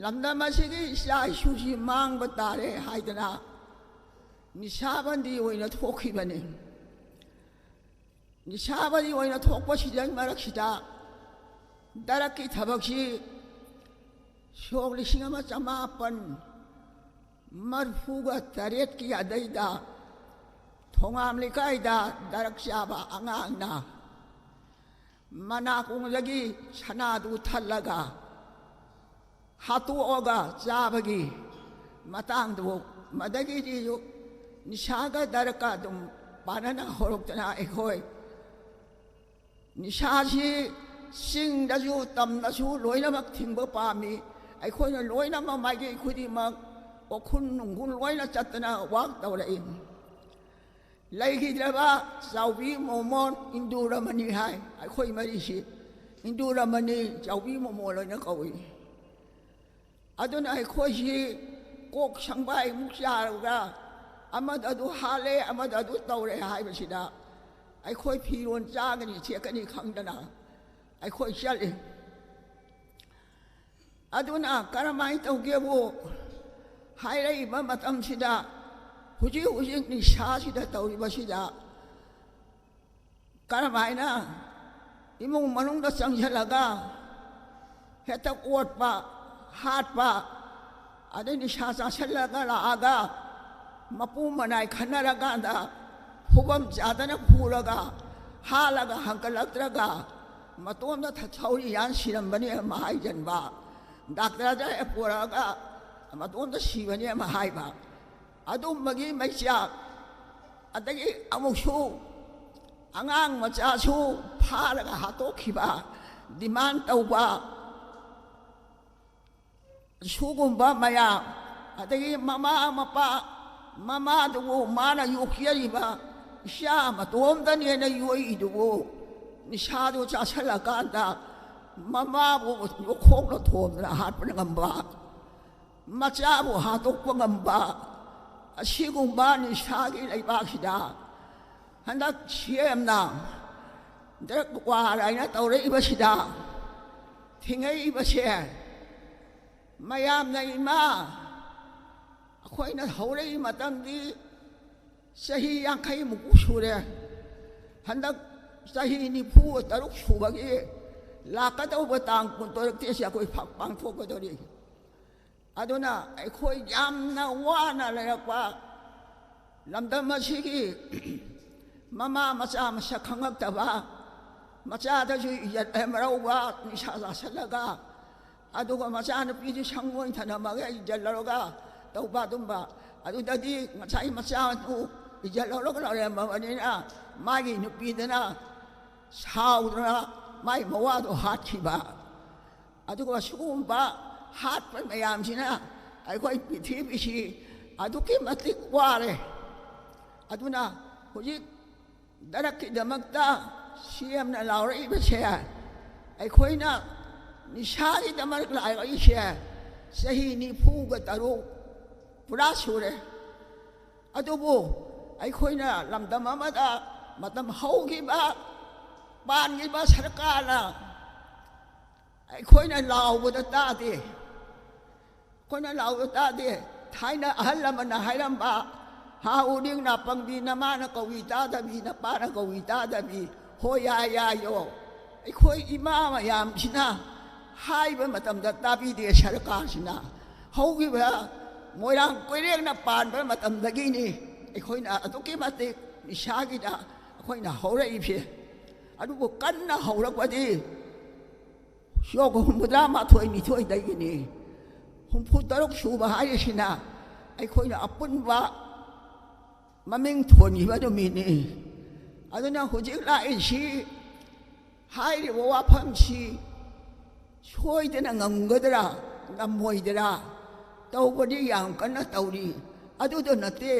ꯂꯝꯗꯝ ꯑꯁꯤꯒꯤ ꯏꯆꯥ ꯏꯁꯨꯁꯤ ꯃꯥꯡꯕ ꯇꯥꯔꯦ ꯍꯥꯏꯗꯅ ꯅꯤꯁꯥꯕꯟꯗꯤ ꯑꯣꯏꯅ ꯊꯣꯛꯈꯤꯕꯅꯤ꯫ ꯅꯤꯁꯥꯕꯟꯗꯤ ꯑꯣꯏꯅ ꯊꯣꯛꯄꯁꯤꯗ ꯃꯔꯛꯁꯤꯗ ꯗ꯭ꯔꯒꯀꯤ ꯊꯕꯛꯁꯤ ꯁꯣꯛ ꯂꯤꯁꯤꯡ ꯑꯃ ꯆꯃꯥꯄꯟ ꯃꯔꯐꯨꯒ ꯇꯔꯦꯠꯀꯤ ꯑꯗꯩꯗ ꯊꯣꯉꯥꯝ ꯂꯩꯀꯥꯏꯗ ꯗ꯭ꯔꯒ ꯆꯥꯕ ꯑꯉꯥꯡꯅ ꯃꯅꯥꯀꯣꯡꯗꯒꯤ ꯁꯅꯥꯗꯨ ꯊꯠꯂꯒ ꯍꯥꯠꯇꯣꯛꯑꯒ ꯆꯥꯕꯒꯤ ꯃꯇꯥꯡꯗꯨ, ꯃꯗꯒꯤꯗꯤ ꯅꯤꯁꯥꯒ ꯗ꯭ꯔꯒꯀ ꯑꯗꯨꯝ ꯄꯥꯟꯅꯅ ꯍꯧꯔꯛꯇꯅ ꯑꯩꯈꯣꯏ ꯅꯤꯁꯥꯁꯤ ꯆꯤꯡꯗꯁꯨ ꯇꯝꯗꯁꯨ ꯂꯣꯏꯅꯃꯛ ꯊꯤꯡꯕ ꯄꯥꯝꯃꯤ꯫ ꯑꯩꯈꯣꯏꯅ ꯂꯣꯏꯅꯃꯛ ꯃꯥꯏꯀꯩ ꯈꯨꯗꯤꯡꯃꯛ ꯎꯈ꯭ꯔꯨꯜ ꯅꯨꯡꯈ꯭ꯔꯨꯜ ꯂꯣꯏꯅ ꯆꯠꯇꯅ ꯋꯥꯛ ꯇꯧꯔꯛꯏ꯫ ꯂꯩꯈꯤꯗ꯭ꯔꯕ ꯆꯥꯎꯕꯤ ꯃꯣꯃꯣꯟ ꯏꯟꯗꯨ ꯔꯃꯅꯤ ꯍꯥꯏ ꯑꯩꯈꯣꯏ ꯃꯔꯤꯁꯤ꯫ ꯏꯟꯗꯨ ꯔꯃꯅꯤ, ꯆꯥꯎꯕꯤ ꯃꯣꯃꯣꯟ ꯂꯣꯏꯅ ꯀꯧꯏ꯫ ꯑꯗꯨꯅ ꯑꯩꯈꯣꯏꯁꯤ ꯀꯣꯛ ꯁꯪꯕꯥꯏꯃꯨꯛ ꯆꯥꯔꯒ ꯑꯃꯗ ꯑꯗꯨ ꯍꯥꯠꯂꯦ, ꯑꯃꯗ ꯑꯗꯨ ꯇꯧꯔꯦ ꯍꯥꯏꯕꯁꯤꯗ ꯑꯩꯈꯣꯏ ꯐꯤꯔꯣꯜ ꯆꯥꯒꯅꯤ ꯁꯦꯠꯀꯅꯤ ꯈꯪꯗꯅ ꯑꯩꯈꯣꯏ ꯆꯠꯂꯤ꯫ ꯑꯗꯨꯅ ꯀꯔꯝꯍꯥꯏꯅ ꯇꯧꯒꯦꯕꯨ ꯍꯥꯏꯔꯛꯏꯕ ꯃꯇꯝꯁꯤꯗ, ꯍꯧꯖꯤꯛ ꯍꯧꯖꯤꯛ ꯅꯤꯁꯥꯁꯤꯗ ꯇꯧꯔꯤꯕꯁꯤꯗ ꯀꯔꯝꯍꯥꯏꯅ ꯏꯃꯨꯡ ꯃꯅꯨꯡꯗ ꯆꯪꯁꯤꯜꯂꯒ ꯍꯦꯛꯇ ꯑꯣꯠꯄ, ꯍꯥꯠꯄ, ꯑꯗꯩ ꯅꯤꯁꯥ ꯆꯥꯁꯤꯜꯂꯒ ꯂꯥꯛꯑꯒ ꯃꯄꯨ ꯃꯅꯥꯏ ꯈꯟꯅꯔꯀꯥꯟꯗ ꯐꯨꯐꯝ ꯆꯥꯗꯅ ꯐꯨꯔꯒ ꯍꯥꯠꯂꯒ ꯍꯟꯀꯠꯂꯛꯇ꯭ꯔꯒ ꯃꯇꯣꯝꯇ ꯊ-, ꯊꯧꯔꯤ ꯌꯥꯟ ꯁꯤꯔꯝꯕꯅꯤ ꯑꯃ ꯍꯥꯏꯖꯟꯕ, ꯗꯥꯛꯇꯔꯗ ꯍꯦꯛ ꯄꯨꯔꯛꯑꯒ ꯃꯇꯣꯝꯇ ꯁꯤꯕꯅꯤ ꯑꯃ ꯍꯥꯏꯕ, ꯑꯗꯨꯝꯕꯒꯤ ꯃꯩꯆꯥꯛ꯫ ꯑꯗꯒꯤ ꯑꯃꯨꯛꯁꯨ ꯑꯉꯥꯡ ꯃꯆꯥꯁꯨ ꯐꯥꯔꯒ ꯍꯥꯠꯇꯣꯛꯈꯤꯕ, ꯗꯤꯃꯥꯟ ꯇꯧꯕ, ꯁꯤꯒꯨꯝꯕ ꯃꯌꯥꯝ, ꯑꯗꯒꯤ ꯃꯃꯥ ꯃꯄꯥ, ꯃꯃꯥꯗꯨꯕꯨ ꯃꯥꯅ ꯌꯣꯛꯆꯔꯤꯕ ꯏꯆꯥ ꯃꯇꯣꯝꯇꯅꯦꯅ ꯌꯣꯛꯏꯗꯨꯕꯨ ꯅꯤꯁꯥꯗꯨ ꯆꯥꯁꯤꯜꯂꯀꯥꯟꯗ ꯃꯃꯥꯕꯨ ꯌꯣꯛꯈꯣꯛꯅ ꯊꯣꯝꯗꯅ ꯍꯥꯠꯄ ꯉꯝꯕ, ꯃꯆꯥꯕꯨ ꯍꯥꯠꯇꯣꯛꯄ ꯉꯝꯕ, ꯑꯁꯤꯒꯨꯝꯕ ꯅꯤꯁꯥꯒꯤ ꯂꯩꯕꯥꯛꯁꯤꯗ ꯍꯟꯗꯛ ꯁꯤ ꯑꯦꯝꯅ ꯗ꯭ꯔꯒ ꯋꯥꯔ ꯍꯥꯏꯅ ꯇꯧꯔꯛꯏꯕꯁꯤꯗ ꯊꯤꯡꯉꯛꯏꯕꯁꯦ ꯃꯌꯥꯝꯅ, ꯏꯃꯥ, ꯑꯩꯈꯣꯏꯅ ꯍꯧꯔꯛꯏ ꯃꯇꯝꯗꯤ ꯆꯍꯤ ꯌꯥꯡꯈꯩꯃꯨꯛ ꯁꯨꯔꯦ, ꯍꯟꯗꯛ ꯆꯍꯤ ꯅꯤꯐꯨ ꯇꯔꯨꯛ ꯁꯨꯕꯒꯤ ꯂꯥꯛꯀꯗꯧꯕ ꯇꯥꯡ ꯀꯨꯟꯇꯔꯨꯛꯇ ꯑꯁꯤ ꯑꯩꯈꯣꯏ ꯐ-, ꯄꯥꯡꯊꯣꯛꯀꯗꯧꯔꯤ꯫ ꯑꯗꯨꯅ ꯑꯩꯈꯣꯏ ꯌꯥꯝꯅ ꯋꯥꯅ ꯂꯩꯔꯛꯄ ꯂꯝꯗꯝ ꯑꯁꯤꯒꯤ ꯃꯃꯥ ꯃꯆꯥ ꯃꯁꯛ ꯈꯪꯉꯛꯇꯕ, ꯃꯆꯥꯗꯁꯨ ꯏꯖꯠ ꯂꯩꯔꯝꯃꯔꯧꯕ, ꯅꯤꯁꯥ ꯆꯥꯁꯤꯜꯂꯒ, ꯑꯗꯨꯒ ꯃꯆꯥꯅꯨꯄꯤꯁꯨ ꯁꯪꯒꯣꯏ ꯊꯅꯝꯃꯒ ꯏꯖꯠ ꯂꯧꯔꯒ ꯇꯧꯕ ꯑꯗꯨꯝꯕ, ꯑꯗꯨꯗꯗꯤ ꯉꯁꯥꯏ ꯃꯆꯥꯗꯨ ꯏꯖꯠ ꯂꯧꯔꯒ ꯂꯩꯔꯝꯃꯕꯅꯤꯅ ꯃꯥꯒꯤ ꯅꯨꯄꯤꯗꯅ ꯁꯥꯎꯗꯅ ꯃꯥꯒꯤ ꯃꯋꯥꯗꯣ ꯍꯥꯠꯈꯤꯕ꯫ ꯑꯗꯨꯒ ꯁꯤꯒꯨꯝꯕ ꯍꯥꯠꯄ ꯃꯌꯥꯝꯁꯤꯅ ꯑꯩꯈꯣꯏ ꯄ꯭ꯔꯤꯊꯤꯕꯤꯁꯤ ꯑꯗꯨꯛꯀꯤ ꯃꯇꯤꯛ ꯋꯥꯔꯦ꯫ ꯑꯗꯨꯅ ꯍꯧꯖꯤꯛ ꯗ꯭ꯔꯒꯀꯤꯗꯃꯛꯇ ꯁꯤ ꯑꯦꯝꯅ ꯂꯥꯎꯔꯛꯏꯕꯁꯦ, ꯑꯩꯈꯣꯏꯅ ꯅꯤꯁꯥꯒꯤꯗꯃꯛ ꯂꯥꯎꯔꯛꯏꯁꯦ ꯆꯍꯤ ꯅꯤꯐꯨꯒ ꯇꯔꯨꯛ ꯄꯨꯔꯥ ꯁꯨꯔꯦ꯫ ꯑꯗꯨꯕꯨ ꯑꯩꯈꯣꯏꯅ ꯂꯝꯗꯝ ꯑꯃꯗ ꯃꯇꯝ ꯍꯧꯈꯤꯕ ꯄꯥꯟꯈꯤꯕ ꯁꯔꯀꯥꯔꯅ ꯑꯩꯈꯣꯏꯅ ꯂꯥꯎꯕꯗ ꯇꯥꯗꯦ꯫ ꯑꯩꯈꯣꯏꯅ ꯂꯥꯎꯕꯗ ꯇꯥꯗꯦ꯫ ꯊꯥꯏꯅ ꯑꯍꯜ ꯂꯃꯟꯅ ꯍꯥꯏꯔꯝꯕ, "ꯍꯥ ꯎꯔꯤꯡ ꯅꯥꯄꯪꯕꯤ, ꯅꯃꯥꯅ ꯀꯧꯏ ꯇꯥꯗꯕꯤ, ꯅꯄꯥꯅ ꯀꯧꯏ ꯇꯥꯗꯕꯤ, ꯍꯣ ꯌꯥ ꯌꯥꯌꯣ"꯫ ꯑꯩꯈꯣꯏ ꯏꯃꯥ ꯃꯌꯥꯝꯁꯤꯅ ꯍꯥꯏꯕ ꯃꯇꯝꯗ ꯇꯥꯕꯤꯗꯦ ꯁꯔꯀꯥꯔꯁꯤꯅ꯫ ꯍꯧꯈꯤꯕ ꯃꯣꯏꯔꯥꯡ ꯀꯣꯏꯔꯦꯡꯅ ꯄꯥꯟꯕ ꯃꯇꯝꯗꯒꯤꯅꯤ ꯑꯩꯈꯣꯏꯅ ꯑꯗꯨꯛꯀꯤ ꯃꯇꯤꯛ ꯅꯤꯁꯥꯒꯤꯗ ꯑꯩꯈꯣꯏꯅ ꯍꯧꯔꯛꯏꯁꯦ꯫ ꯑꯗꯨꯕꯨ ꯀꯟꯅ ꯍꯧꯔꯛꯄꯗꯤ ꯁꯣꯛ ꯍꯨꯝꯐꯨꯇꯔꯥ ꯃꯥꯊꯣꯏ ꯅꯤꯊꯣꯏꯗꯒꯤꯅꯤ꯫ ꯍꯨꯝꯐꯨ ꯇꯔꯨꯛ ꯁꯨꯕ ꯍꯥꯏꯔꯤꯁꯤꯅ ꯑꯩꯈꯣꯏꯅ ꯑꯄꯨꯟꯕ ꯃꯃꯤꯡ ꯊꯣꯟꯈꯤꯕ ꯅꯨꯃꯤꯠꯅꯤ꯫ ꯑꯗꯨꯅ ꯍꯧꯖꯤꯛ ꯂꯥꯛꯏꯁꯤ ꯍꯥꯏꯔꯤꯕ ꯋꯥꯐꯝꯁꯤ ꯁꯣꯏꯗꯅ ꯉꯝꯒꯗ꯭ꯔꯥ, ꯉꯝꯃꯣꯏꯗ꯭ꯔꯥ ꯇꯧꯕꯗꯤ ꯌꯥꯝ ꯀꯟꯅ ꯇꯧꯔꯤ꯫ ꯑꯗꯨꯗ ꯅꯠꯇꯦ,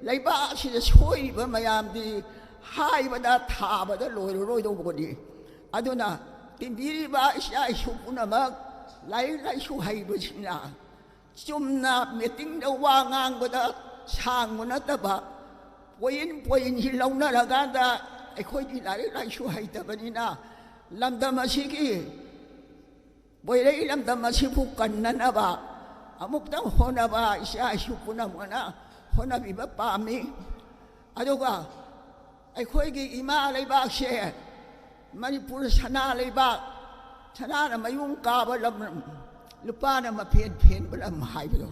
ꯂꯩꯕꯥꯛ ꯑꯁꯤꯗ ꯁꯣꯏꯔꯤꯕ ꯃꯌꯥꯝꯗꯤ ꯍꯥꯏꯕꯗ ꯊꯥꯕꯗ ꯂꯣꯏꯔꯔꯣꯏꯗꯧꯕꯅꯤ꯫ ꯑꯗꯨꯅ ꯇꯤꯟꯕꯤꯔꯤꯕ ꯏꯆꯥ ꯏꯁꯨ ꯄꯨꯝꯅꯃꯛ ꯂꯥꯏꯔꯤꯛ ꯂꯥꯏꯁꯨ ꯍꯩꯕꯁꯤꯡꯅ ꯆꯨꯝꯅ ꯃꯤꯇꯤꯡꯗ ꯋꯥ ꯉꯥꯡꯕꯗ ꯁꯥꯡꯕ ꯅꯠꯇꯕ, ꯄꯣꯏꯟ ꯄꯣꯏꯟꯁꯤ ꯂꯧꯅꯔꯀꯥꯟꯗ, ꯑꯩꯈꯣꯏꯗꯤ ꯂꯥꯏꯔꯤꯛ ꯂꯥꯏꯁꯨ ꯍꯩꯇꯕꯅꯤꯅ ꯂꯝꯗꯝ ꯑꯁꯤꯒꯤ ꯕꯣꯏꯔꯩ ꯂꯝꯗꯝ ꯑꯁꯤꯕꯨ ꯀꯟꯅꯅꯕ ꯑꯃꯨꯛꯇꯪ ꯍꯣꯠꯅꯕ ꯏꯆꯥ ꯏꯁꯨ ꯄꯨꯝꯅꯃꯛꯅ ꯍꯣꯠꯅꯕꯤꯕ ꯄꯥꯝꯃꯤ꯫ ꯑꯗꯨꯒ ꯑꯩꯈꯣꯏꯒꯤ ꯏꯃꯥ ꯂꯩꯕꯥꯛꯁꯦ ꯃꯅꯤꯄꯨꯔ ꯁꯅꯥ ꯂꯩꯕꯥꯛ, ꯁꯅꯥꯅ ꯃꯌꯨꯝ ꯀꯥꯕ ꯂꯝ, ꯂꯨꯄꯥꯅ ꯃꯐꯦꯟ ꯐꯦꯟꯕ ꯂꯝ ꯍꯥꯏꯕꯗꯣ꯫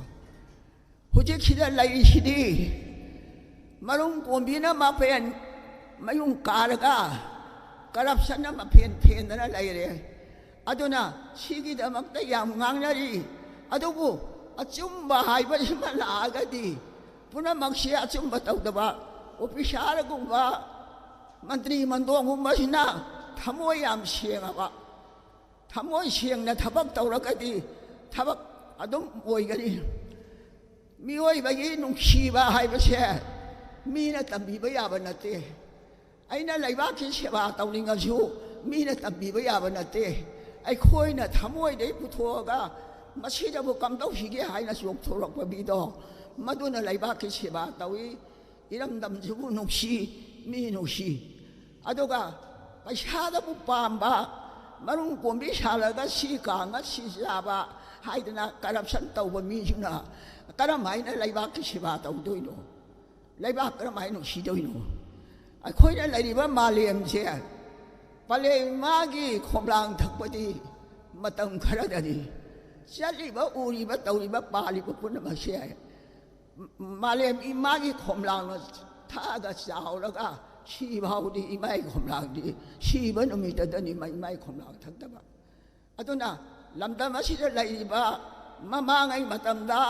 ꯍꯧꯖꯤꯛꯁꯤꯗ ꯂꯩꯔꯤꯁꯤꯗꯤ ꯃꯔꯨꯝ ꯀꯣꯝꯕꯤꯅ ꯃꯐꯦꯟ ꯃꯌꯨꯝ ꯀꯥꯔꯒ ꯀꯔꯞꯁꯟꯅ ꯃꯐꯦꯟ ꯐꯦꯟꯗꯅ ꯂꯩꯔꯦ꯫ ꯑꯗꯨꯅ ꯁꯤꯒꯤꯗꯃꯛꯇ ꯌꯥꯝ ꯉꯥꯡꯅꯔꯤ꯫ ꯑꯗꯨꯕꯨ ꯑꯆꯨꯝꯕ ꯍꯥꯏꯕꯁꯤꯃ ꯂꯥꯛꯑꯒꯗꯤ ꯄꯨꯝꯅꯃꯛꯁꯦ ꯑꯆꯨꯝꯕ ꯇꯧꯗꯕ ꯑꯣꯐꯤꯁꯥꯔꯒꯨꯝꯕ, ꯃꯟꯇ꯭ꯔꯤ ꯃꯟꯗꯣꯡꯒꯨꯝꯕꯁꯤꯅ ꯊꯃꯣꯏ ꯌꯥꯝ ꯁꯦꯡꯉꯕ, ꯊꯃꯣꯏ ꯁꯦꯡꯅ ꯊꯕꯛ ꯇꯧꯔꯒꯗꯤ ꯊꯕꯛ ꯑꯗꯨꯝ ꯑꯣꯏꯒꯅꯤ꯫ ꯃꯤꯑꯣꯏꯕꯒꯤ ꯅꯨꯡꯁꯤꯕ ꯍꯥꯏꯕꯁꯦ ꯃꯤꯅ ꯇꯝꯕꯤꯕ ꯌꯥꯕ ꯅꯠꯇꯦ꯫ ꯑꯩꯅ ꯂꯩꯕꯥꯛꯀꯤ ꯁꯦꯕꯥ ꯇꯧꯅꯤꯡꯉꯁꯨ ꯃꯤꯅ ꯇꯝꯕꯤꯕ ꯌꯥꯕ ꯅꯠꯇꯦ꯫ ꯑꯩꯈꯣꯏꯅ ꯊꯃꯣꯏꯗꯩ ꯄꯨꯊꯣꯛꯑꯒ ꯃꯁꯤꯗꯕꯨ ꯀꯝꯗꯧꯁꯤꯒꯦ ꯍꯥꯏꯅ ꯆꯣꯡꯊꯣꯔꯛꯄ ꯃꯤꯗꯣ, ꯃꯗꯨꯅ ꯂꯩꯕꯥꯛꯀꯤ ꯁꯦꯕꯥ ꯇꯧꯏ꯫ ꯏꯔꯝꯗꯝꯁꯤꯕꯨ ꯅꯨꯡꯁꯤ, ꯃꯤ ꯅꯨꯡꯁꯤ꯫ ꯑꯗꯨꯒ ꯄꯩꯁꯥꯗꯕꯨ ꯄꯥꯝꯕ, ꯃꯔꯨꯝ ꯀꯣꯝꯕꯤ ꯁꯥꯜꯂꯒ ꯁꯤ ꯀꯥꯡꯉ ꯁꯤ ꯆꯥꯕ ꯍꯥꯏꯗꯅ ꯀꯔꯞꯁꯟ ꯇꯧꯕ ꯃꯤꯁꯤꯡꯅ ꯀꯔꯝ ꯍꯥꯏꯅ ꯂꯩꯕꯥꯛꯀꯤ ꯁꯦꯕꯥ ꯇꯧꯗꯣꯏꯅꯣ? ꯂꯩꯕꯥꯛ ꯀꯔꯝ ꯍꯥꯏꯅ ꯅꯨꯡꯁꯤꯗꯣꯏꯅꯣ? ꯑꯩꯈꯣꯏꯅ ꯂꯩꯔꯤꯕ ꯃꯥꯂꯦꯝꯁꯦ, ꯄꯂꯦꯝ ꯏꯃꯥꯒꯤ ꯈꯣꯝꯂꯥꯡ ꯊꯛꯄꯗꯤ ꯃꯇꯝ ꯈꯔꯗꯅꯤ꯫ ꯆꯠꯂꯤꯕ, ꯎꯔꯤꯕ, ꯇꯧꯔꯤꯕ, ꯄꯥꯜꯂꯤꯕ ꯄꯨꯝꯅꯃꯛꯁꯦ ꯃꯥꯂꯦꯝ ꯏꯃꯥꯒꯤ ꯈꯣꯝꯂꯥꯡꯅ ꯊꯛꯑꯒ ꯆꯥꯎꯔꯒ ꯁꯤꯐꯥꯎꯗꯤ ꯏꯃꯥꯒꯤ ꯈꯣꯝꯂꯥꯡꯗꯤ ꯁꯤꯕ ꯅꯨꯃꯤꯠꯇꯗꯅꯤ ꯃ-, ꯏꯃꯥꯒꯤ ꯈꯣꯝꯂꯥꯡ ꯊꯛꯇꯕ꯫ ꯑꯗꯨꯅ ꯂꯝꯗꯝ ꯑꯁꯤꯗ ꯂꯩꯔꯤꯕ ꯃꯃꯥꯡꯉꯩ ꯃꯇꯝꯗ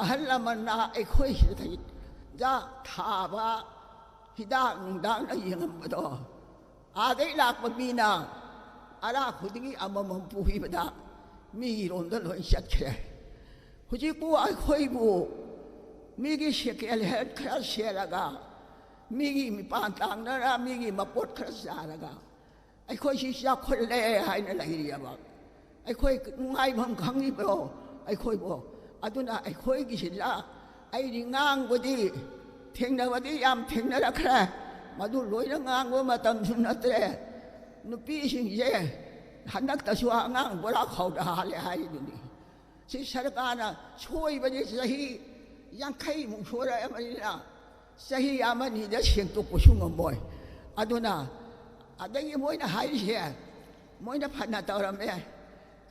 ꯑꯍꯜ ꯂꯃꯟꯅ ꯑꯩꯈꯣꯏ ꯁꯤꯗ ꯊꯥꯕ ꯍꯤꯗꯥꯛ ꯅꯨꯡꯗꯥꯛꯅ ꯌꯦꯡꯉꯝꯕꯗꯣ, ꯑꯥꯗꯩ ꯂꯥꯛꯄ ꯃꯤꯅ ꯑꯔꯥ ꯈꯨꯗꯤꯡꯒꯤ ꯑꯃꯃꯝ ꯄꯨꯈꯤꯕꯗ ꯃꯤꯒꯤꯔꯣꯝꯗ ꯂꯣꯏ ꯆꯠꯈ꯭ꯔꯦ꯫ ꯍꯧꯖꯤꯛꯄꯨ ꯑꯩꯈꯣꯏꯕꯨ ꯃꯤꯒꯤ ꯁꯦꯀꯦꯟ ꯍꯦꯟ ꯈꯔ ꯁꯦꯠꯂꯒ, ꯃꯤꯒꯤ ꯃꯤꯄꯥꯟ ꯇꯥꯡꯅꯔ, ꯃꯤꯒꯤ ꯃꯄꯣꯠ ꯈꯔ ꯆꯥꯔꯒ ꯑꯩꯈꯣꯏꯁꯤ ꯆꯥꯎꯈꯠꯂꯦ ꯍꯥꯏꯅ ꯂꯩꯔꯤꯑꯕ꯫ ꯑꯩꯈꯣꯏ ꯅꯨꯡꯉꯥꯏꯐꯝ ꯈꯪꯉꯤꯕ꯭ꯔꯣ ꯑꯩꯈꯣꯏꯕꯨ? ꯑꯗꯨꯅ ꯑꯩꯈꯣꯏꯒꯤꯁꯤꯗ ꯑꯩꯗꯤ ꯉꯥꯡꯕꯗꯤ ꯊꯦꯡꯅꯕꯗꯤ ꯌꯥꯝ ꯊꯦꯡꯅꯔꯛꯈ꯭ꯔꯦ, ꯃꯗꯨ ꯂꯣꯏꯅ ꯉꯥꯡꯕ ꯃꯇꯝꯁꯨ ꯅꯠꯇ꯭ꯔꯦ꯫ ꯅꯨꯄꯤꯁꯤꯡꯁꯦ ꯍꯟꯗꯛꯇꯁꯨ ꯑꯉꯥꯡ ꯕꯣꯔꯥ ꯈꯥꯎꯗ ꯍꯥꯜꯂꯦ ꯍꯥꯏꯔꯤꯗꯨꯅꯤ꯫ ꯁꯤ ꯁꯔꯀꯥꯔꯅ ꯁꯣꯏꯕꯁꯦ ꯆꯍꯤ ꯌꯥꯡꯈꯩꯃꯨꯛ ꯁꯣꯔꯛꯑꯕꯅꯤꯅ ꯆꯍꯤ ꯑꯃꯅꯤꯗ ꯁꯦꯡꯗꯣꯛꯄꯁꯨ ꯉꯝꯃꯣꯏ꯫ ꯑꯗꯨꯅ ꯑꯗꯒꯤ ꯃꯣꯏꯅ ꯍꯥꯏꯔꯤꯁꯦ, ꯃꯣꯏꯅ ꯐꯅ ꯇꯧꯔꯝꯃꯦ,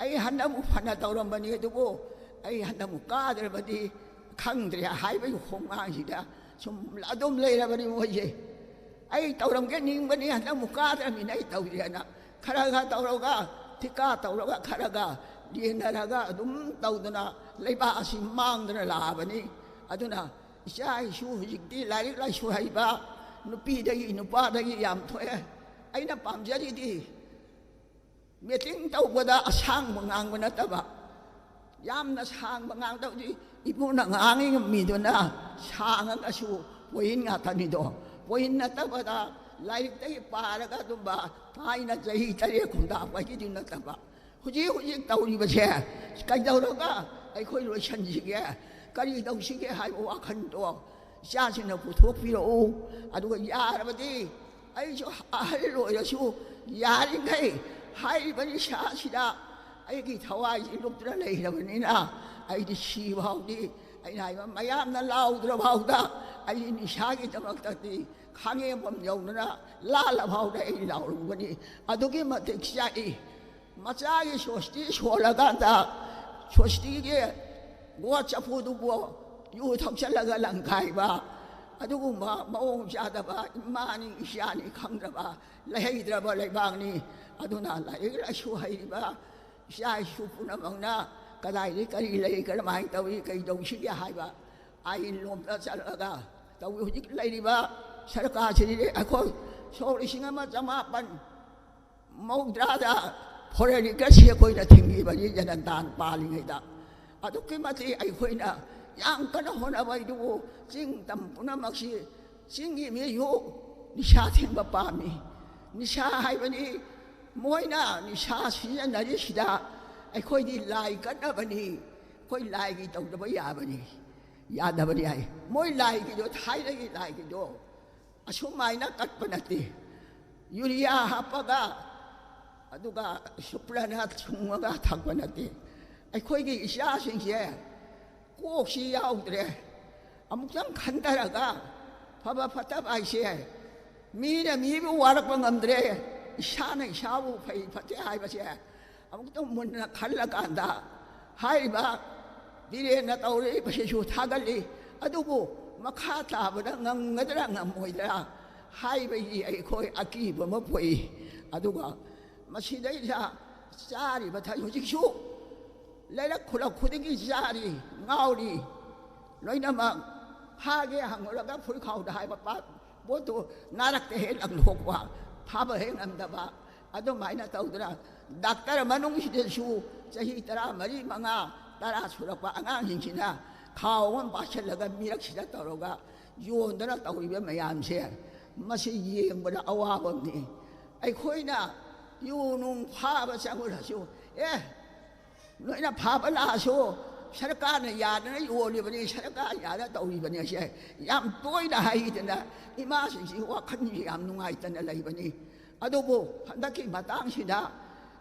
ꯑꯩ ꯍꯟꯗꯛꯃꯨꯛ ꯐꯅ ꯇꯧꯔꯝꯕꯅꯤ, ꯑꯗꯨꯕꯨ ꯑꯩ ꯍꯟꯗꯛꯃꯨꯛ ꯀꯥꯗ꯭ꯔꯕꯗꯤ ꯈꯪꯗ꯭ꯔꯦ ꯍꯥꯏꯕꯒꯤ ꯈꯣꯡꯒꯥꯡꯁꯤꯗ ꯁꯨꯝ ꯑꯗꯨꯝ ꯂꯩꯔꯕꯅꯤ ꯃꯣꯏꯁꯦ꯫ ꯑꯩ ꯇꯧꯔꯝꯒꯦ ꯅꯤꯡꯕꯅꯤ, ꯍꯟꯗꯛꯃꯨꯛ ꯀꯥꯗ꯭ꯔꯕꯅꯤꯅ ꯑꯩ ꯇꯧꯗ꯭ꯔꯦꯅ ꯈꯔ ꯈꯔ ꯇꯧꯔꯒ, ꯊꯤꯀꯥ ꯇꯧꯔꯒ, ꯈꯔꯒ ꯌꯦꯟꯅꯔꯒ ꯑꯗꯨꯝ ꯇꯧꯗꯅ ꯂꯩꯕꯥꯛ ꯑꯁꯤ ꯃꯥꯡꯗꯅ ꯂꯥꯛꯑꯕꯅꯤ꯫ ꯑꯗꯨꯅ ꯏꯆꯥ ꯏꯁꯨ ꯍꯧꯖꯤꯛꯇꯤ ꯂꯥꯏꯔꯤꯛ ꯂꯥꯏꯁꯨ ꯍꯩꯕ ꯅꯨꯄꯤꯗꯒꯤ ꯅꯨꯄꯥꯗꯒꯤ ꯌꯥꯝ ꯊꯣꯛꯑꯦ꯫ ꯑꯩꯅ ꯄꯥꯝꯖꯔꯤꯗꯤ ꯃꯤꯇꯤꯡ ꯇꯧꯕꯗ ꯑꯁꯥꯡꯕ ꯉꯥꯡꯕ ꯅꯠꯇꯕ, ꯌꯥꯝꯅ ꯁꯥꯡꯕ ꯉꯥꯡꯗꯕꯗꯤ, ꯏꯕꯨꯡꯅ ꯉꯥꯡꯉꯤ ꯃꯤꯗꯨꯅ ꯁꯥꯡꯉꯒꯁꯨ ꯄꯣꯏꯟ ꯉꯥꯛꯇꯅꯤꯗꯣ꯫ ꯄꯣꯏꯟ ꯅꯠꯇꯕꯗ ꯂꯥꯏꯔꯤꯛꯇꯒꯤ ꯄꯥꯔꯒ ꯑꯗꯨꯝꯕ ꯊꯥꯏꯅ ꯆꯍꯤ ꯇꯔꯦꯠ ꯈꯨꯟꯗꯥꯕꯒꯤꯗꯤ ꯅꯠꯇꯕ, ꯍꯧꯖꯤꯛ ꯍꯧꯖꯤꯛ ꯇꯧꯔꯤꯕꯁꯦ ꯀꯩꯗꯧꯔꯒ ꯑꯩꯈꯣꯏ ꯂꯣꯏꯁꯤꯟꯁꯤꯒꯦ, ꯀꯔꯤ ꯇꯧꯁꯤꯒꯦ ꯍꯥꯏꯕ ꯋꯥꯈꯜꯗꯣ ꯏꯆꯥꯁꯤꯡꯅ ꯄꯨꯊꯣꯛꯄꯤꯔꯛꯎ꯫ ꯑꯗꯨꯒ ꯌꯥꯔꯕꯗꯤ ꯑꯩꯁꯨ ꯑꯍꯜ ꯑꯣꯏꯔꯁꯨ ꯌꯥꯔꯤꯈꯩ ꯍꯥꯏꯔꯤꯕ ꯅꯤꯁꯥꯁꯤꯗ ꯑꯩꯒꯤ ꯊꯋꯥꯏꯁꯤ ꯂꯨꯞꯇꯨꯅ ꯂꯩꯔꯕꯅꯤꯅ, ꯑꯩꯗꯤ ꯁꯤꯐꯥꯎꯗꯤ, ꯑꯩꯅ ꯍꯥꯏꯕ, ꯃꯌꯥꯝꯅ ꯂꯥꯎꯗ꯭ꯔꯐꯥꯎꯗ ꯑꯩ ꯅꯤꯁꯥꯒꯤꯗꯃꯛꯇꯗꯤ ꯈꯥꯡꯉꯦꯝꯕꯝ ꯌꯧꯗꯅ ꯂꯥꯜꯂꯐꯥꯎꯗ ꯑꯩ ꯂꯥꯎꯔꯝꯒꯅꯤ꯫ ꯑꯗꯨꯛꯀꯤ ꯃꯇꯤꯛ ꯆꯥꯛꯏ꯫ ꯃꯆꯥꯒꯤ ꯁꯣꯁꯇꯤ ꯁꯣꯜꯂꯀꯥꯟꯗ ꯁꯣꯁꯇꯤꯒꯤ ꯒꯣꯠ ꯆꯐꯨꯗꯨꯕꯨ ꯌꯨ ꯊꯛꯆꯜꯂꯒ ꯂꯪꯈꯥꯏꯕ, ꯑꯗꯨꯒꯨꯝꯕ ꯃꯑꯣꯡ ꯆꯥꯗꯕ, ꯏꯃꯥꯅꯤ ꯏꯆꯥꯅꯤ ꯈꯪꯗ꯭ꯔꯕ, ꯂꯩꯍꯩꯗ꯭ꯔꯕ ꯂꯩꯕꯥꯛꯅꯤ꯫ ꯑꯗꯨꯅ ꯂꯥꯏꯔꯤꯛ ꯂꯥꯏꯁꯨ ꯍꯩꯔꯤꯕ ꯏꯆꯥ ꯏꯁꯨ ꯄꯨꯝꯅꯃꯛꯅ ꯀꯗꯥꯏꯗ ꯀꯔꯤ ꯂꯩ, ꯀꯔꯝꯍꯥꯏꯅ ꯇꯧꯏ, ꯀꯩ ꯇꯧꯁꯤꯒꯦ ꯍꯥꯏꯕ ꯑꯥꯏꯟ ꯂꯣꯝꯗ ꯆꯠꯂꯒ ꯇꯧꯏ꯫ ꯍꯧꯖꯤꯛ ꯂꯩꯔꯤꯕ ꯁꯔꯀꯥꯔꯁꯤꯗꯤ ꯑꯩꯈꯣꯏ ꯁꯣꯛ ꯂꯤꯁꯤꯡ ꯑꯃ ꯆꯃꯥꯄꯟ ꯃꯧꯗ꯭ꯔꯥꯗ ꯐꯣꯔꯦꯟ ꯔꯤꯀꯔꯁꯤ ꯑꯩꯈꯣꯏꯅ ꯊꯤꯡꯈꯤꯕꯅꯤ, ꯖꯅꯟꯇꯥꯅ ꯄꯥꯜꯂꯤꯉꯩꯗ꯫ ꯑꯗꯨꯛꯀꯤ ꯃꯇꯤꯛ ꯑꯩꯈꯣꯏꯅ ꯌꯥꯝ ꯀꯟꯅ ꯍꯣꯠꯅꯕ ꯍꯥꯏꯗꯨꯕꯨ ꯆꯤꯡ ꯇꯝ ꯄꯨꯝꯅꯃꯛꯁꯤ ꯆꯤꯡꯒꯤ ꯃꯤꯁꯨ ꯅꯤꯁꯥ ꯊꯦꯡꯕ ꯄꯥꯝꯃꯤ꯫ ꯅꯤꯁꯥ ꯍꯥꯏꯕꯅꯤ, ꯃꯣꯏꯅ ꯅꯤꯁꯥ ꯁꯤꯖꯤꯟꯅꯔꯤꯁꯤꯗ ꯑꯩꯈꯣꯏꯗꯤ ꯂꯥꯏ ꯀꯠꯅꯕꯅꯤ, ꯑꯩꯈꯣꯏ ꯂꯥꯏꯒꯤ ꯇꯧꯗꯕ ꯌꯥꯕꯅꯤ, ꯌꯥꯗꯕꯅꯤ ꯍꯥꯏ꯫ ꯃꯣꯏ ꯂꯥꯏꯒꯤꯗꯣ, ꯊꯥꯏꯅꯒꯤ ꯂꯥꯏꯒꯤꯗꯣ ꯑꯁꯨꯃꯥꯏꯅ ꯀꯠꯄ ꯅꯠꯇꯦ꯫ ꯌꯨꯔꯤꯌꯥ ꯍꯥꯞꯄꯒ, ꯑꯗꯨꯒ ꯁꯨꯄ꯭ꯔꯅ ꯁꯨꯡꯉꯒ ꯊꯛꯄ ꯅꯠꯇꯦ꯫ ꯑꯩꯈꯣꯏꯒꯤ ꯏꯆꯥꯁꯤꯡꯁꯦ ꯀꯣꯛꯁꯤ ꯌꯥꯎꯗ꯭ꯔꯦ꯫ ꯑꯃꯨꯛꯇꯪ ꯈꯟꯊꯔꯒ ꯐꯕ ꯐꯠꯇꯕ ꯍꯥꯏꯁꯦ, ꯃꯤꯅ ꯃꯤꯕꯨ ꯋꯥꯔꯛꯄ ꯉꯝꯗ꯭ꯔꯦ, ꯏꯁꯥꯅ ꯏꯁꯥꯕꯨ ꯐꯩ ꯐꯠꯇꯦ ꯍꯥꯏꯕꯁꯦ ꯑꯃꯨꯛꯇꯪ ꯃꯨꯟꯅ ꯈꯜꯂꯀꯥꯟꯗ, ꯍꯥꯏꯔꯤꯕ ꯕꯤꯔꯦꯟꯅ ꯇꯧꯔꯤꯕꯁꯤꯁꯨ ꯊꯥꯒꯠꯂꯤ, ꯑꯗꯨꯕꯨ ꯃꯈꯥ ꯇꯥꯕꯗ ꯉꯝꯒꯗ꯭ꯔꯥ ꯉꯝꯃꯣꯏꯗ꯭ꯔꯥ ꯍꯥꯏꯕꯒꯤ ꯑꯩꯈꯣꯏ ꯑꯀꯤꯕ ꯑꯃ ꯄꯣꯛꯏ꯫ ꯑꯗꯨꯒ ꯃꯁꯤꯗꯩꯗ ꯆꯥꯔꯤꯕ ꯊꯛ-, ꯍꯧꯖꯤꯛꯁꯨ ꯂꯩꯔꯛ ꯈꯨꯂꯛ ꯈꯨꯗꯤꯡꯒꯤ ꯆꯥꯔꯤ, ꯉꯥꯎꯔꯤ, ꯂꯣꯏꯅꯃꯛ ꯐꯥꯒꯦ ꯍꯪꯉꯨꯔꯒ ꯐꯨꯔꯤꯈꯥꯎꯗ ꯍꯥꯏꯕ ꯄꯥ- ꯄꯣꯠꯇꯨ ꯅꯥꯔꯛꯇ ꯍꯦꯛ ꯂꯪꯊꯣꯛꯄ, ꯐꯥꯕ ꯍꯦꯛ ꯉꯝꯗꯕ, ꯑꯗꯨꯃꯥꯏꯅ ꯇꯧꯗꯅ ꯗꯥꯛꯇꯔ ꯃꯅꯨꯡꯁꯤꯗꯁꯨ ꯆꯍꯤ ꯇꯔꯥꯃꯔꯤ, ꯃꯉꯥ, ꯇꯔꯥ ꯁꯨꯔꯛꯄ ꯑꯉꯥꯡꯁꯤꯡꯁꯤꯅ ꯈꯥꯎ ꯑꯃ ꯄꯥꯏꯁꯤꯜꯂꯒ ꯃꯤꯔꯛꯁꯤꯗ ꯇꯧꯔꯒ ꯌꯣꯟꯗꯅ ꯇꯧꯔꯤꯕ ꯃꯌꯥꯝꯁꯦ, ꯃꯁꯤ ꯌꯦꯡꯕꯗ ꯑꯋꯥꯕ ꯑꯃꯅꯤ꯫ ꯑꯩꯈꯣꯏꯅ ꯌꯨ ꯅꯨꯡ ꯐꯥꯕ ꯆꯪꯉꯨꯔꯁꯨ, ꯑꯦ, ꯅꯣꯏꯅ ꯐꯥꯕ ꯂꯥꯛꯑꯁꯨ ꯁꯔꯀꯥꯔꯅ ꯌꯥꯗꯅ ꯌꯣꯜꯂꯤꯕꯅꯤ, ꯁꯔꯀꯥꯔ ꯌꯥꯗꯅ ꯇꯧꯔꯤꯕꯅꯤ꯫ ꯑꯁꯦ ꯌꯥꯝ ꯇꯣꯏꯅ ꯍꯥꯏꯗꯅ ꯏꯃꯥꯁꯤꯡꯁꯤ ꯋꯥꯈꯜꯁꯤ ꯌꯥꯝ ꯅꯨꯡꯉꯥꯏꯇꯅ ꯂꯩꯕꯅꯤ꯫ ꯑꯗꯨꯕꯨ ꯍꯟꯗꯛꯀꯤ ꯃꯇꯥꯡꯁꯤꯗ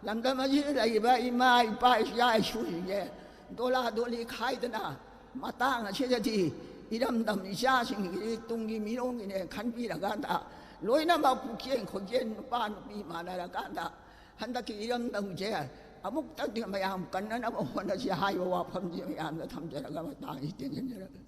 ꯂꯝꯗꯝ ꯑꯁꯤꯗ ꯂꯩꯔꯤꯕ ꯏꯃꯥ, ꯏꯄꯥ, ꯏꯆꯥ ꯏꯁꯨꯁꯤꯡꯁꯦ ꯗꯣꯂꯥ ꯗꯣꯂꯤ ꯈꯥꯏꯗꯅ ꯃꯇꯥꯡ ꯑꯁꯤꯗꯗꯤ ꯏꯔꯝꯗꯝ ꯏꯆꯥꯁꯤꯡꯒꯤ ꯇꯨꯡꯒꯤ ꯃꯤꯔꯣꯜꯒꯤꯅꯦ ꯈꯟꯕꯤꯔꯀꯥꯟꯗ ꯂꯣꯏꯅꯃꯛ ꯄꯨꯛꯆꯦꯟ ꯈꯣꯏꯆꯦꯟ ꯅꯨꯄꯥ ꯅꯨꯄꯤ ꯃꯥꯟꯅꯔꯀꯥꯟꯗ ꯍꯟꯗꯛꯀꯤ ꯏꯔꯝꯗꯝꯁꯦ ꯑꯃꯨꯛꯇꯪꯗꯤ ꯃꯌꯥꯝ ꯀꯟꯅꯅꯕ ꯍꯣꯠꯅꯁꯤ ꯍꯥꯏꯕ ꯋꯥꯐꯝꯁꯤ ꯃꯌꯥꯝꯗ ꯊꯝꯖꯔꯒ ꯃꯇꯥꯡꯁꯤ ꯇꯦꯟꯁꯤꯟꯖꯔꯒꯦ꯫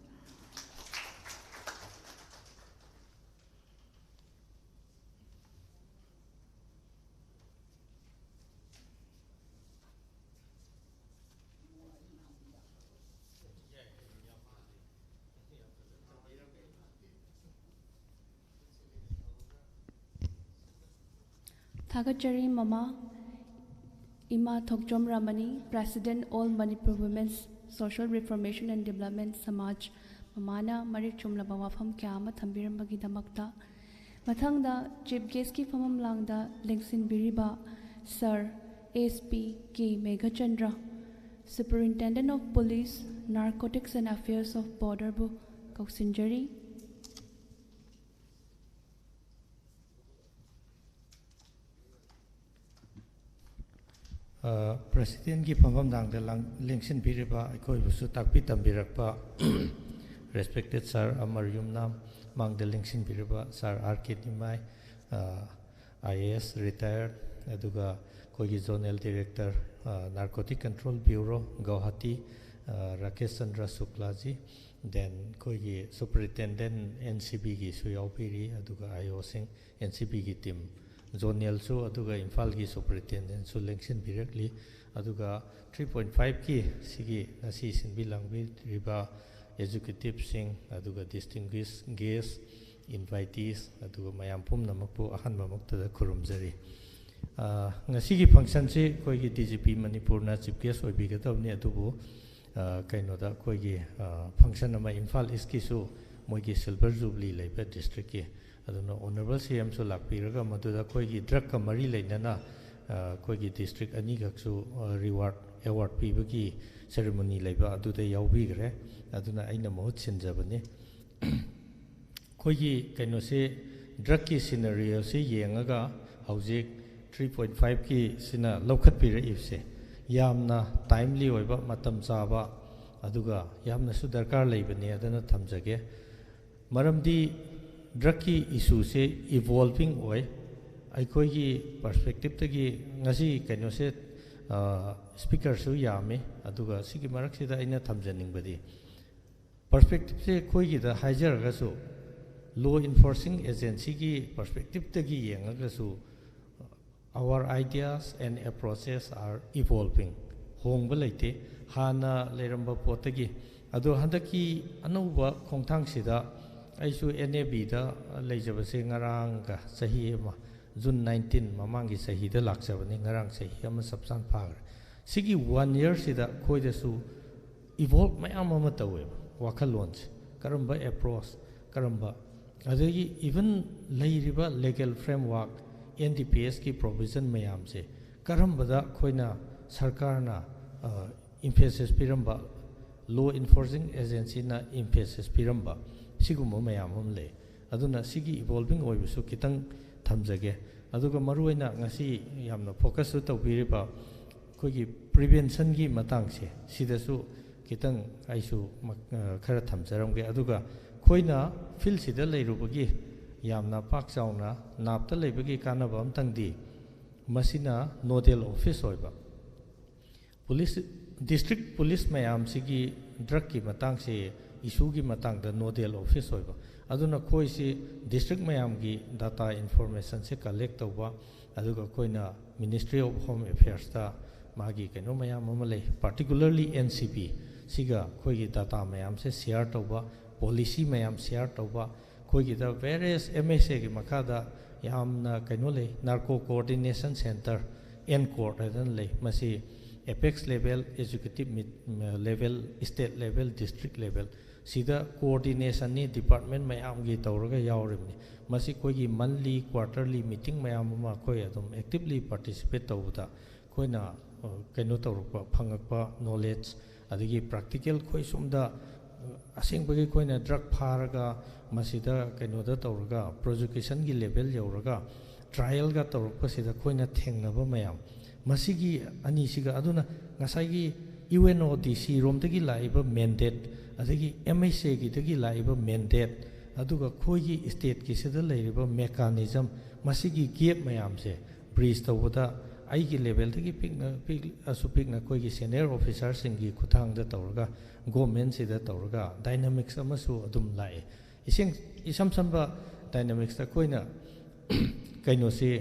ꯊꯥꯒꯠꯆꯔꯤ ꯃꯃꯥ꯫ ꯏꯃꯥ ꯊꯣꯛꯆꯣꯝ ꯔꯃꯅꯤ, President, All Manipur Women's Social Reformation and Development, ꯁꯃꯥꯖ, ꯃꯃꯥꯅ ꯃꯔꯤꯛ ꯆꯨꯝꯂꯕ ꯋꯥꯐꯝ ꯀꯌꯥ ꯑꯃ ꯊꯝꯕꯤꯔꯝꯕꯒꯤꯗꯃꯛꯇ꯫ ꯃꯊꯪꯗ Chief Guestꯀꯤ ꯐꯝꯐꯝ ꯂꯥꯡꯗ ꯂꯦꯡꯁꯤꯟꯕꯤꯔꯤꯕ Sir S P K Meghachandra, Superintendent of Police, Narcotics and Affairs of Borderꯕꯨ ꯀꯧꯁꯤꯟꯖꯔꯤ꯫ ꯑ, Presidentꯀꯤ ꯐꯝꯐꯝ ꯂꯥꯡꯗ ꯂꯥꯡ-, ꯂꯦꯡꯁꯤꯟꯕꯤꯔꯤꯕ, ꯑꯩꯈꯣꯏꯕꯨꯁꯨ ꯇꯥꯛꯄꯤ ꯇꯝꯕꯤꯔꯛꯄ respected Sir ꯑꯃꯔ ꯌꯨꯝꯅꯥꯝ, ꯃꯥꯡꯗ ꯂꯦꯡꯁꯤꯟꯕꯤꯔꯤꯕ Sir R K ꯅꯤꯃꯥꯏ, ꯑ, I A S retired, ꯑꯗꯨꯒ ꯑꯩꯈꯣꯏꯒꯤ Zonal Director, ꯑ, Narcotic Control Bureau, ꯒꯧꯍꯥꯇꯤ, ꯑ, ꯔꯥꯀꯦꯁ ꯆꯟꯗ꯭ꯔ ꯁꯨꯛꯂꯥꯖꯤ, then ꯑꯩꯈꯣꯏꯒꯤ Superintendent N C Bꯒꯤꯁꯨ ꯌꯥꯎꯕꯤꯔꯤ, ꯑꯗꯨꯒ I O ꯁꯤꯡ, N C Bꯒꯤ team, Zonalꯁꯨ, ꯑꯗꯨꯒ ꯏꯝꯐꯥꯜꯒꯤ Superintendentꯁꯨ ꯂꯦꯡꯁꯤꯟꯕꯤꯔꯛꯂꯤ꯫ ꯑꯗꯨꯒ three point fiveꯀꯤ ꯁꯤꯒꯤ ꯉꯁꯤ ꯁꯤꯟꯕꯤ ꯂꯥꯡꯕꯤꯔꯤꯕ ꯑꯦꯛꯖꯤꯀ꯭ꯌꯨꯇꯤꯚꯁꯤꯡ, ꯑꯗꯨꯒ ꯗꯤꯁꯇꯤꯡꯒ꯭ꯋꯤꯁ ꯒꯦꯁ, ꯏꯟꯚꯥꯏꯇꯤꯁ, ꯑꯗꯨꯒ ꯃꯌꯥꯝ ꯄꯨꯝꯅꯃꯛꯄꯨ ꯑꯍꯥꯟꯕꯃꯛꯇꯗ ꯈꯨꯔꯨꯝꯖꯔꯤ꯫ ꯑ, ꯉꯁꯤꯒꯤ ꯐꯪꯁꯟꯁꯤ ꯑꯩꯈꯣꯏꯒꯤ ꯗꯤ ꯖꯤ ꯄꯤ ꯃꯅꯤꯄꯨꯔꯅ ꯆꯤꯐ ꯒꯦꯁ ꯑꯣꯏꯕꯤꯒꯗꯕꯅꯤ, ꯑꯗꯨꯕꯨ, ꯑ, ꯀꯩꯅꯣꯗ ꯑꯩꯈꯣꯏꯒꯤ, ꯑ, ꯐꯪꯁꯟ ꯑꯃ ꯏꯝꯐꯥꯜ ꯏꯁꯀꯤꯁꯨ ꯃꯣꯏꯒꯤ ꯁꯤꯜꯚꯔ ꯖꯨꯕꯂꯤ ꯂꯩꯕ ꯗꯤꯁꯇ꯭ꯔꯤꯛꯀꯤ, ꯑꯗꯨꯅ ꯑꯣꯅꯔꯦꯕꯜ ꯁꯤ ꯑꯦꯝꯁꯨ ꯂꯥꯛꯄꯤꯔꯒ ꯃꯗꯨꯗ ꯑꯩꯈꯣꯏꯒꯤ ꯗ꯭ꯔꯒꯀ ꯃꯔꯤ ꯂꯩꯅꯅ, ꯑ, ꯑꯩꯈꯣꯏꯒꯤ ꯗꯤꯁꯇ꯭ꯔꯤꯛ ꯑꯅꯤꯈꯛꯁꯨ, ꯑ, ꯔꯤꯋꯥꯔꯗ ꯑꯦꯋꯥꯔꯗ ꯄꯤꯕꯒꯤ ꯁꯦꯔꯦꯃꯣꯅꯤ ꯂꯩꯕ ꯑꯗꯨꯗ ꯌꯥꯎꯕꯤꯈ꯭ꯔꯦ꯫ ꯑꯗꯨꯅ ꯑꯩꯅ ꯃꯍꯨꯠ ꯁꯤꯟꯖꯕꯅꯤ꯫ ꯑꯩꯈꯣꯏꯒꯤ ꯀꯩꯅꯣꯁꯤ, ꯗ꯭ꯔꯒꯀꯤ ꯁꯤꯅꯔꯤꯑꯣꯁꯤ ꯌꯦꯡꯉꯒ ꯍꯧꯖꯤꯛ ꯊ꯭ꯔꯤ ꯄꯣꯏꯟꯠ ꯐꯥꯏꯚꯀꯤꯁꯤꯅ ꯂꯧꯈꯠꯄꯤꯔꯛꯏꯕꯁꯦ ꯌꯥꯝꯅ ꯇꯥꯏꯝꯂꯤ ꯑꯣꯏꯕ, ꯃꯇꯝ ꯆꯥꯕ, ꯑꯗꯨꯒ ꯌꯥꯝꯅꯁꯨ ꯗꯔꯀꯥꯔ ꯂꯩꯕꯅꯤ ꯑꯗꯨꯅ ꯊꯝꯖꯒꯦ꯫ ꯃꯔꯝꯗꯤ ꯗ꯭ꯔꯒꯀꯤ ꯏꯁꯨꯁꯦ ꯏꯚꯣꯜꯚꯤꯡ ꯑꯣꯏ꯫ ꯑꯩꯈꯣꯏꯒꯤ ꯄꯔꯁꯄꯦꯛꯇꯤꯞꯇꯒꯤ ꯉꯁꯤ ꯀꯩꯅꯣꯁꯦ, ꯑ, ꯁ꯭ꯄꯤꯀꯔꯁꯨ ꯌꯥꯝꯃꯤ, ꯑꯗꯨꯒ ꯁꯤꯒꯤ ꯃꯔꯛꯁꯤꯗ ꯑꯩꯅ ꯊꯝꯖꯅꯤꯡꯕꯗꯤ, ꯄꯔꯁꯄꯦꯛꯇꯤꯞꯁꯦ ꯑꯩꯈꯣꯏꯒꯤꯗ ꯍꯥꯏꯖꯔꯒꯁꯨ, ꯂꯣ ꯏꯟꯐꯣꯔꯁꯤꯡ ꯑꯦꯖꯦꯟꯁꯤꯒꯤ ꯄꯔꯁꯄꯦꯛꯇꯤꯞꯇꯒꯤ ꯌꯦꯡꯉꯒꯁꯨ, our ideas and approaches are evolving, ꯍꯣꯡꯕ ꯂꯩꯇꯦ ꯍꯥꯟꯅ ꯂꯩꯔꯝꯕ ꯄꯣꯠꯇꯒꯤ꯫ ꯑꯗꯣ ꯍꯟꯗꯛꯀꯤ ꯑꯅꯧꯕ ꯈꯣꯡꯊꯥꯡꯁꯤꯗ ꯑꯩꯁꯨ ꯑꯦꯟ ꯑꯦ ꯕꯤꯗ ꯂꯩꯖꯕꯁꯦ ꯉꯔꯥꯡꯒ ꯆꯍꯤ ꯑꯃ, ꯖꯨꯟ ꯅꯥꯏꯟꯇꯤꯟ ꯃꯃꯥꯡꯒꯤ ꯆꯍꯤꯗ ꯂꯥꯛꯆꯕꯅꯤ, ꯉꯔꯥꯡ ꯆꯍꯤ ꯑꯃ ꯆꯞ ꯆꯥꯅ ꯐꯥꯈ꯭ꯔꯦ꯫ ꯁꯤꯒꯤ ꯋꯥꯟ ꯌꯔꯁꯤꯗ ꯑꯩꯈꯣꯏꯗꯁꯨ ꯏꯚꯣꯜꯕ ꯃꯌꯥꯝ ꯑꯃ ꯇꯧꯋꯦꯕ, ꯋꯥꯈꯜꯂꯣꯟꯁꯦ, ꯀꯔꯝꯕ ꯑꯦꯄ꯭ꯔꯣꯆ, ꯀꯔꯝꯕ, ꯑꯗꯒꯤ ꯏꯚꯟ ꯂꯩꯔꯤꯕ legal framework, and D P ꯑꯦꯁꯀꯤ provision ꯃꯌꯥꯝꯁꯦ ꯀꯔꯝꯕꯗ ꯑꯩꯈꯣꯏꯅ ꯁꯔꯀꯥꯔꯅ, ꯑ, ꯏꯝꯐꯦꯁꯤꯁ ꯄꯤꯔꯝꯕ, ꯂꯣ ꯏꯟꯐꯣꯔꯁꯤꯡ ꯑꯦꯖꯦꯟꯁꯤꯅ ꯏꯝꯐꯦꯁꯤꯁ ꯄꯤꯔꯝꯕ, ꯁꯤꯒꯨꯝꯕ ꯃꯌꯥꯝ ꯑꯃ ꯂꯩ꯫ ꯑꯗꯨꯅ ꯁꯤꯒꯤ ꯏꯚꯣꯜꯚꯤꯡ ꯑꯣꯏꯕꯁꯨ ꯈꯤꯇꯪ ꯊꯝꯖꯒꯦ꯫ ꯑꯗꯨꯒ ꯃꯔꯨꯑꯣꯏꯅ ꯉꯁꯤ ꯌꯥꯝꯅ ꯐꯣꯀꯁꯁꯨ ꯇꯧꯕꯤꯔꯤꯕ ꯑꯩꯈꯣꯏꯒꯤ ꯄ꯭ꯔꯤꯚꯦꯟꯁꯟꯒꯤ ꯃꯇꯥꯡꯁꯦ, ꯁꯤꯗꯁꯨ ꯈꯤꯇꯪ ꯑꯩꯁꯨ ꯃꯛ-, ꯑ, ꯈꯔ ꯊꯝꯖꯔꯝꯒꯦ꯫ ꯑꯗꯨꯒ ꯑꯩꯈꯣꯏꯅ ꯐꯤꯜꯁꯤꯗ ꯂꯩꯔꯨꯕꯒꯤ ꯌꯥꯝꯅ ꯄꯥꯛ ꯆꯥꯎꯅ ꯅꯥꯞꯇ ꯂꯩꯕꯒꯤ ꯀꯥꯟꯅꯕ ꯑꯃꯇꯪꯗꯤ, ꯃꯁꯤꯅ ꯅꯣꯗꯦꯜ ꯑꯣꯐꯤꯁ ꯑꯣꯏꯕ, ꯄꯨꯂꯤꯁ, ꯗꯤꯁꯇ꯭ꯔꯤꯛ ꯄꯨꯂꯤꯁ ꯃꯌꯥꯝꯁꯤꯒꯤ ꯗ꯭ꯔꯒꯀꯤ ꯃꯇꯥꯡꯁꯤ, ꯏꯁꯨꯒꯤ ꯃꯇꯥꯡꯗ ꯅꯣꯗꯦꯜ ꯑꯣꯐꯤꯁ ꯑꯣꯏꯕ꯫ ꯑꯗꯨꯅ ꯑꯩꯈꯣꯏꯁꯤ ꯗꯤꯁꯇ꯭ꯔꯤꯛ ꯃꯌꯥꯝꯒꯤ ꯗꯥꯇꯥ ꯏꯟꯐꯣꯔꯃꯦꯁꯟꯁꯦ ꯀꯂꯦꯛ ꯇꯧꯕ, ꯑꯗꯨꯒ ꯑꯩꯈꯣꯏꯅ ꯃꯤꯅꯤꯁꯇ꯭ꯔꯤ ꯑꯣꯐ ꯍꯣꯝ ꯑꯦꯐꯤꯌꯔꯁꯇ ꯃꯥꯒꯤ ꯀꯩꯅꯣ ꯃꯌꯥꯝ ꯑꯃ ꯂꯩ, ꯄꯥꯔꯇꯤꯀꯨꯂꯔꯂꯤ ꯑꯦꯟ ꯁꯤ ꯕꯤ, ꯁꯤꯒ ꯑꯩꯈꯣꯏꯒꯤ ꯗꯇꯥ ꯃꯌꯥꯝꯁꯦ ꯁꯤꯌꯥꯔ ꯇꯧꯕ, ꯄꯣꯂꯤꯁꯤ ꯃꯌꯥꯝ ꯁꯤꯌꯥꯔ ꯇꯧꯕ, ꯑꯩꯈꯣꯏꯒꯤꯗ ꯚꯦꯔꯤꯌꯁ ꯑꯦꯝ ꯑꯦꯁ ꯑꯦꯒꯤ ꯃꯈꯥꯗ ꯌꯥꯝꯅ ꯀꯩꯅꯣ ꯂꯩ, narco coordination centre, and court ꯍꯥꯏꯗꯅ ꯂꯩ꯫ ꯃꯁꯤ apex level, executive level, state level, district level, ꯁꯤꯗ ꯀꯣꯑꯣꯔꯗꯤꯅꯦꯁꯟꯅꯤ, ꯗꯤꯄꯥꯔꯠꯃꯦꯟ ꯃꯌꯥꯝꯒꯤ ꯇꯧꯔꯒ ꯌꯥꯎꯔꯤꯕꯅꯤ꯫ ꯃꯁꯤ ꯑꯩꯈꯣꯏꯒꯤ ꯃꯟꯂꯤ, ꯀ꯭ꯋꯥꯔꯇꯔꯂꯤ ꯃꯤꯇꯤꯡ ꯃꯌꯥꯝ ꯑꯃ ꯑꯩꯈꯣꯏ ꯑꯗꯨꯝ ꯑꯦꯛꯇꯤꯞꯂꯤ ꯄꯥꯔꯇꯤꯁꯤꯄꯦꯠ ꯇꯧꯕꯗ ꯑꯩꯈꯣꯏꯅ, ꯑ, ꯀꯩꯅꯣ ꯇꯧꯔꯛꯄ, ꯐꯪꯉꯛꯄ ꯅꯣꯂꯦꯖ, ꯑꯗꯒꯤ ꯄ꯭ꯔꯥꯛꯇꯤꯀꯦꯜ ꯑꯩꯈꯣꯏ ꯁꯣꯝꯗ, ꯑ, ꯑꯁꯦꯡꯕꯒꯤ ꯑꯩꯈꯣꯏꯅ ꯗ꯭ꯔꯒ ꯐꯥꯔꯒ ꯃꯁꯤꯗ ꯀꯩꯅꯣꯗ ꯇꯧꯔꯒ ꯄ꯭ꯔꯣꯁꯤꯀ꯭ꯌꯨꯁꯟꯒꯤ ꯂꯦꯚꯦꯜ ꯌꯧꯔꯒ ꯇ꯭ꯔꯥꯏꯌꯦꯜꯒ ꯇꯧꯔꯛꯄꯁꯤꯗ ꯑꯩꯈꯣꯏꯅ ꯊꯦꯡꯅꯕ ꯃꯌꯥꯝ, ꯃꯁꯤꯒꯤ ꯑꯅꯤꯁꯤꯒ, ꯑꯗꯨꯅ ꯉꯁꯥꯏꯒꯤ ꯌꯨ ꯑꯦꯟ ꯑꯣ ꯗꯤ ꯁꯤ ꯔꯣꯝꯗꯒꯤ ꯂꯥꯛꯏꯕ ꯃꯦꯟꯗꯦꯠ, ꯑꯗꯒꯤ ꯑꯦꯝ ꯑꯩꯆ ꯑꯦꯒꯤꯗꯒꯤ ꯂꯥꯛꯏꯕ ꯃꯦꯟꯗꯦꯠ, ꯑꯗꯨꯒ ꯑꯩꯈꯣꯏꯒꯤ ꯁ꯭ꯇꯦꯠꯀꯤꯁꯤꯗ ꯂꯩꯔꯤꯕ ꯃꯦꯀꯥꯅꯤꯖꯝ, ꯃꯁꯤꯒꯤ ꯒꯦꯞ ꯃꯌꯥꯝꯁꯦ ꯕ꯭ꯔꯤꯖ ꯇꯧꯕꯗ ꯑꯩꯒꯤ ꯂꯦꯚꯦꯜꯗꯒꯤ ꯄꯤꯛꯅ, ꯄꯤꯛꯑꯁꯨ ꯄꯤꯛꯅ ꯑꯩꯈꯣꯏꯒꯤ ꯁꯦꯅꯤꯌꯔ ꯑꯣꯐꯤꯁꯥꯔꯁꯤꯡꯒꯤ ꯈꯨꯠꯊꯥꯡꯗ ꯇꯧꯔꯒ, ꯒꯣꯔꯃꯦꯟꯁꯤꯗ ꯇꯧꯔꯒ ꯗꯥꯏꯅꯥꯃꯤꯛꯁ ꯑꯃꯁꯨ ꯑꯗꯨꯝ ꯂꯥꯛꯑꯦ꯫ ꯏꯁꯦꯡ-, ꯏꯁꯝ ꯁꯝꯕ ꯗꯥꯏꯅꯥꯃꯤꯛꯁꯇ ꯑꯩꯈꯣꯏꯅ ꯀꯩꯅꯣꯁꯤ,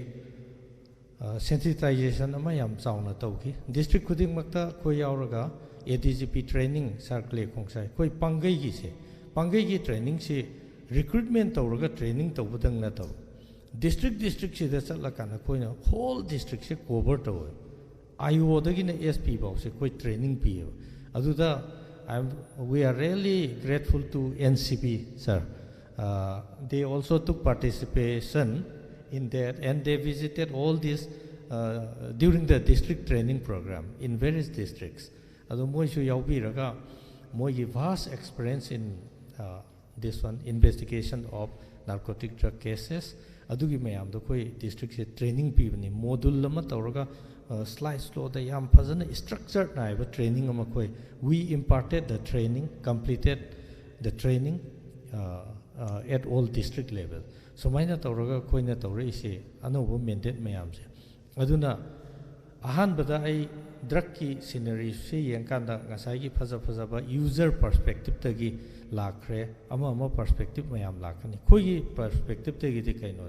ꯑ, ꯁꯦꯟꯁꯤꯇꯥꯏꯖꯦꯁꯟ ꯑꯃ ꯌꯥꯝ ꯆꯥꯎꯅ ꯇꯧꯈꯤ꯫ ꯗꯤꯁꯇ꯭ꯔꯤꯛ ꯈꯨꯗꯤꯡꯃꯛꯇ ꯑꯩꯈꯣꯏ ꯌꯥꯎꯔꯒ ꯑꯦ ꯗꯤ ꯖꯤ ꯄꯤ ꯇ꯭ꯔꯦꯅꯤꯡ, ꯁꯥꯔ ꯀ꯭ꯂꯦ ꯈꯣꯡꯁꯥꯏ, ꯑꯩꯈꯣꯏ ꯄꯥꯡꯒꯩꯒꯤꯁꯦ, ꯄꯥꯡꯒꯩꯒꯤ ꯇ꯭ꯔꯦꯅꯤꯡꯁꯤ ꯔꯤꯀ꯭ꯔꯨꯠꯃꯦꯟ ꯇꯧꯔꯒ ꯇ꯭ꯔꯦꯅꯤꯡ ꯇꯧꯕꯗꯪ ꯅꯠꯇꯕ, ꯗꯤꯁꯇ꯭ꯔꯤꯛ ꯗꯤꯁꯇ꯭ꯔꯤꯛꯁꯤꯗ ꯆꯠꯂꯀꯥꯟꯗ ꯑꯩꯈꯣꯏꯅ ꯍꯣꯜ ꯗꯤꯁꯇ꯭ꯔꯤꯛꯁꯦ ꯀꯣꯚꯔ ꯇꯧꯋꯦ꯫ ꯑꯥꯏ ꯑꯣꯗꯒꯤꯅ ꯑꯦꯁ ꯄꯤ ꯐꯥꯎꯁꯦ ꯑꯩꯈꯣꯏ ꯇ꯭ꯔꯦꯅꯤꯡ ꯄꯤꯌꯦꯕ꯫ ꯑꯗꯨꯗ, I am, we are really grateful to N C B, sir. Uh, they also took participation in that, and they visited all these, uh, during the district training program in various districts. ꯑꯗꯣ ꯃꯣꯏꯁꯨ ꯌꯥꯎꯕꯤꯔꯒ ꯃꯣꯏꯒꯤ vast experience in, uh, this one, investigation of narcotic drug cases, ꯑꯗꯨꯒꯤ ꯃꯌꯥꯝꯗꯣ ꯑꯩꯈꯣꯏ ꯗꯤꯁꯇ꯭ꯔꯤꯛꯁꯦ training ꯄꯤꯕꯅꯤ꯫ Module ꯑꯃ ꯇꯧꯔꯒ, ꯑ, ꯁ꯭ꯂꯥꯏꯗ ꯁ꯭ꯂꯣꯗ ꯌꯥꯝ ꯐꯖꯅ ꯏꯁꯇ꯭ꯔꯛꯆꯔ ꯅꯥꯏꯕ ꯇ꯭ꯔꯦꯅꯤꯡ ꯑꯃ ꯑꯩꯈꯣꯏ, we imparted the training, completed the training, uh, uh, at all district level. ꯁꯨꯃꯥꯏꯅ ꯇꯧꯔꯒ ꯑꯩꯈꯣꯏꯅ ꯇꯧꯔꯛꯏꯁꯦ ꯑꯅꯧꯕ ꯃꯦꯟꯗꯦꯠ ꯃꯌꯥꯝꯁꯦ꯫ ꯑꯗꯨꯅ ꯑꯍꯥꯟꯕꯗ ꯑꯩ ꯗ꯭ꯔꯒꯀꯤ ꯁꯤꯅꯔꯤꯁꯤ ꯌꯦꯡꯀꯥꯟꯗ ꯉꯁꯥꯏꯒꯤ ꯐꯖ ꯐꯖꯕ ꯌꯨꯖꯔ ꯄꯔꯁꯄꯦꯛꯇꯤꯞꯇꯒꯤ ꯂꯥꯛꯈ꯭ꯔꯦ, ꯑꯃ ꯑꯃ ꯄꯔꯁꯄꯦꯛꯇꯤꯞ ꯃꯌꯥꯝ ꯂꯥꯛꯀꯅꯤ꯫ ꯑꯩꯈꯣꯏꯒꯤ ꯄꯔꯁꯄꯦꯛꯇꯤꯞꯇꯒꯤꯗꯤ ꯀꯩꯅꯣ,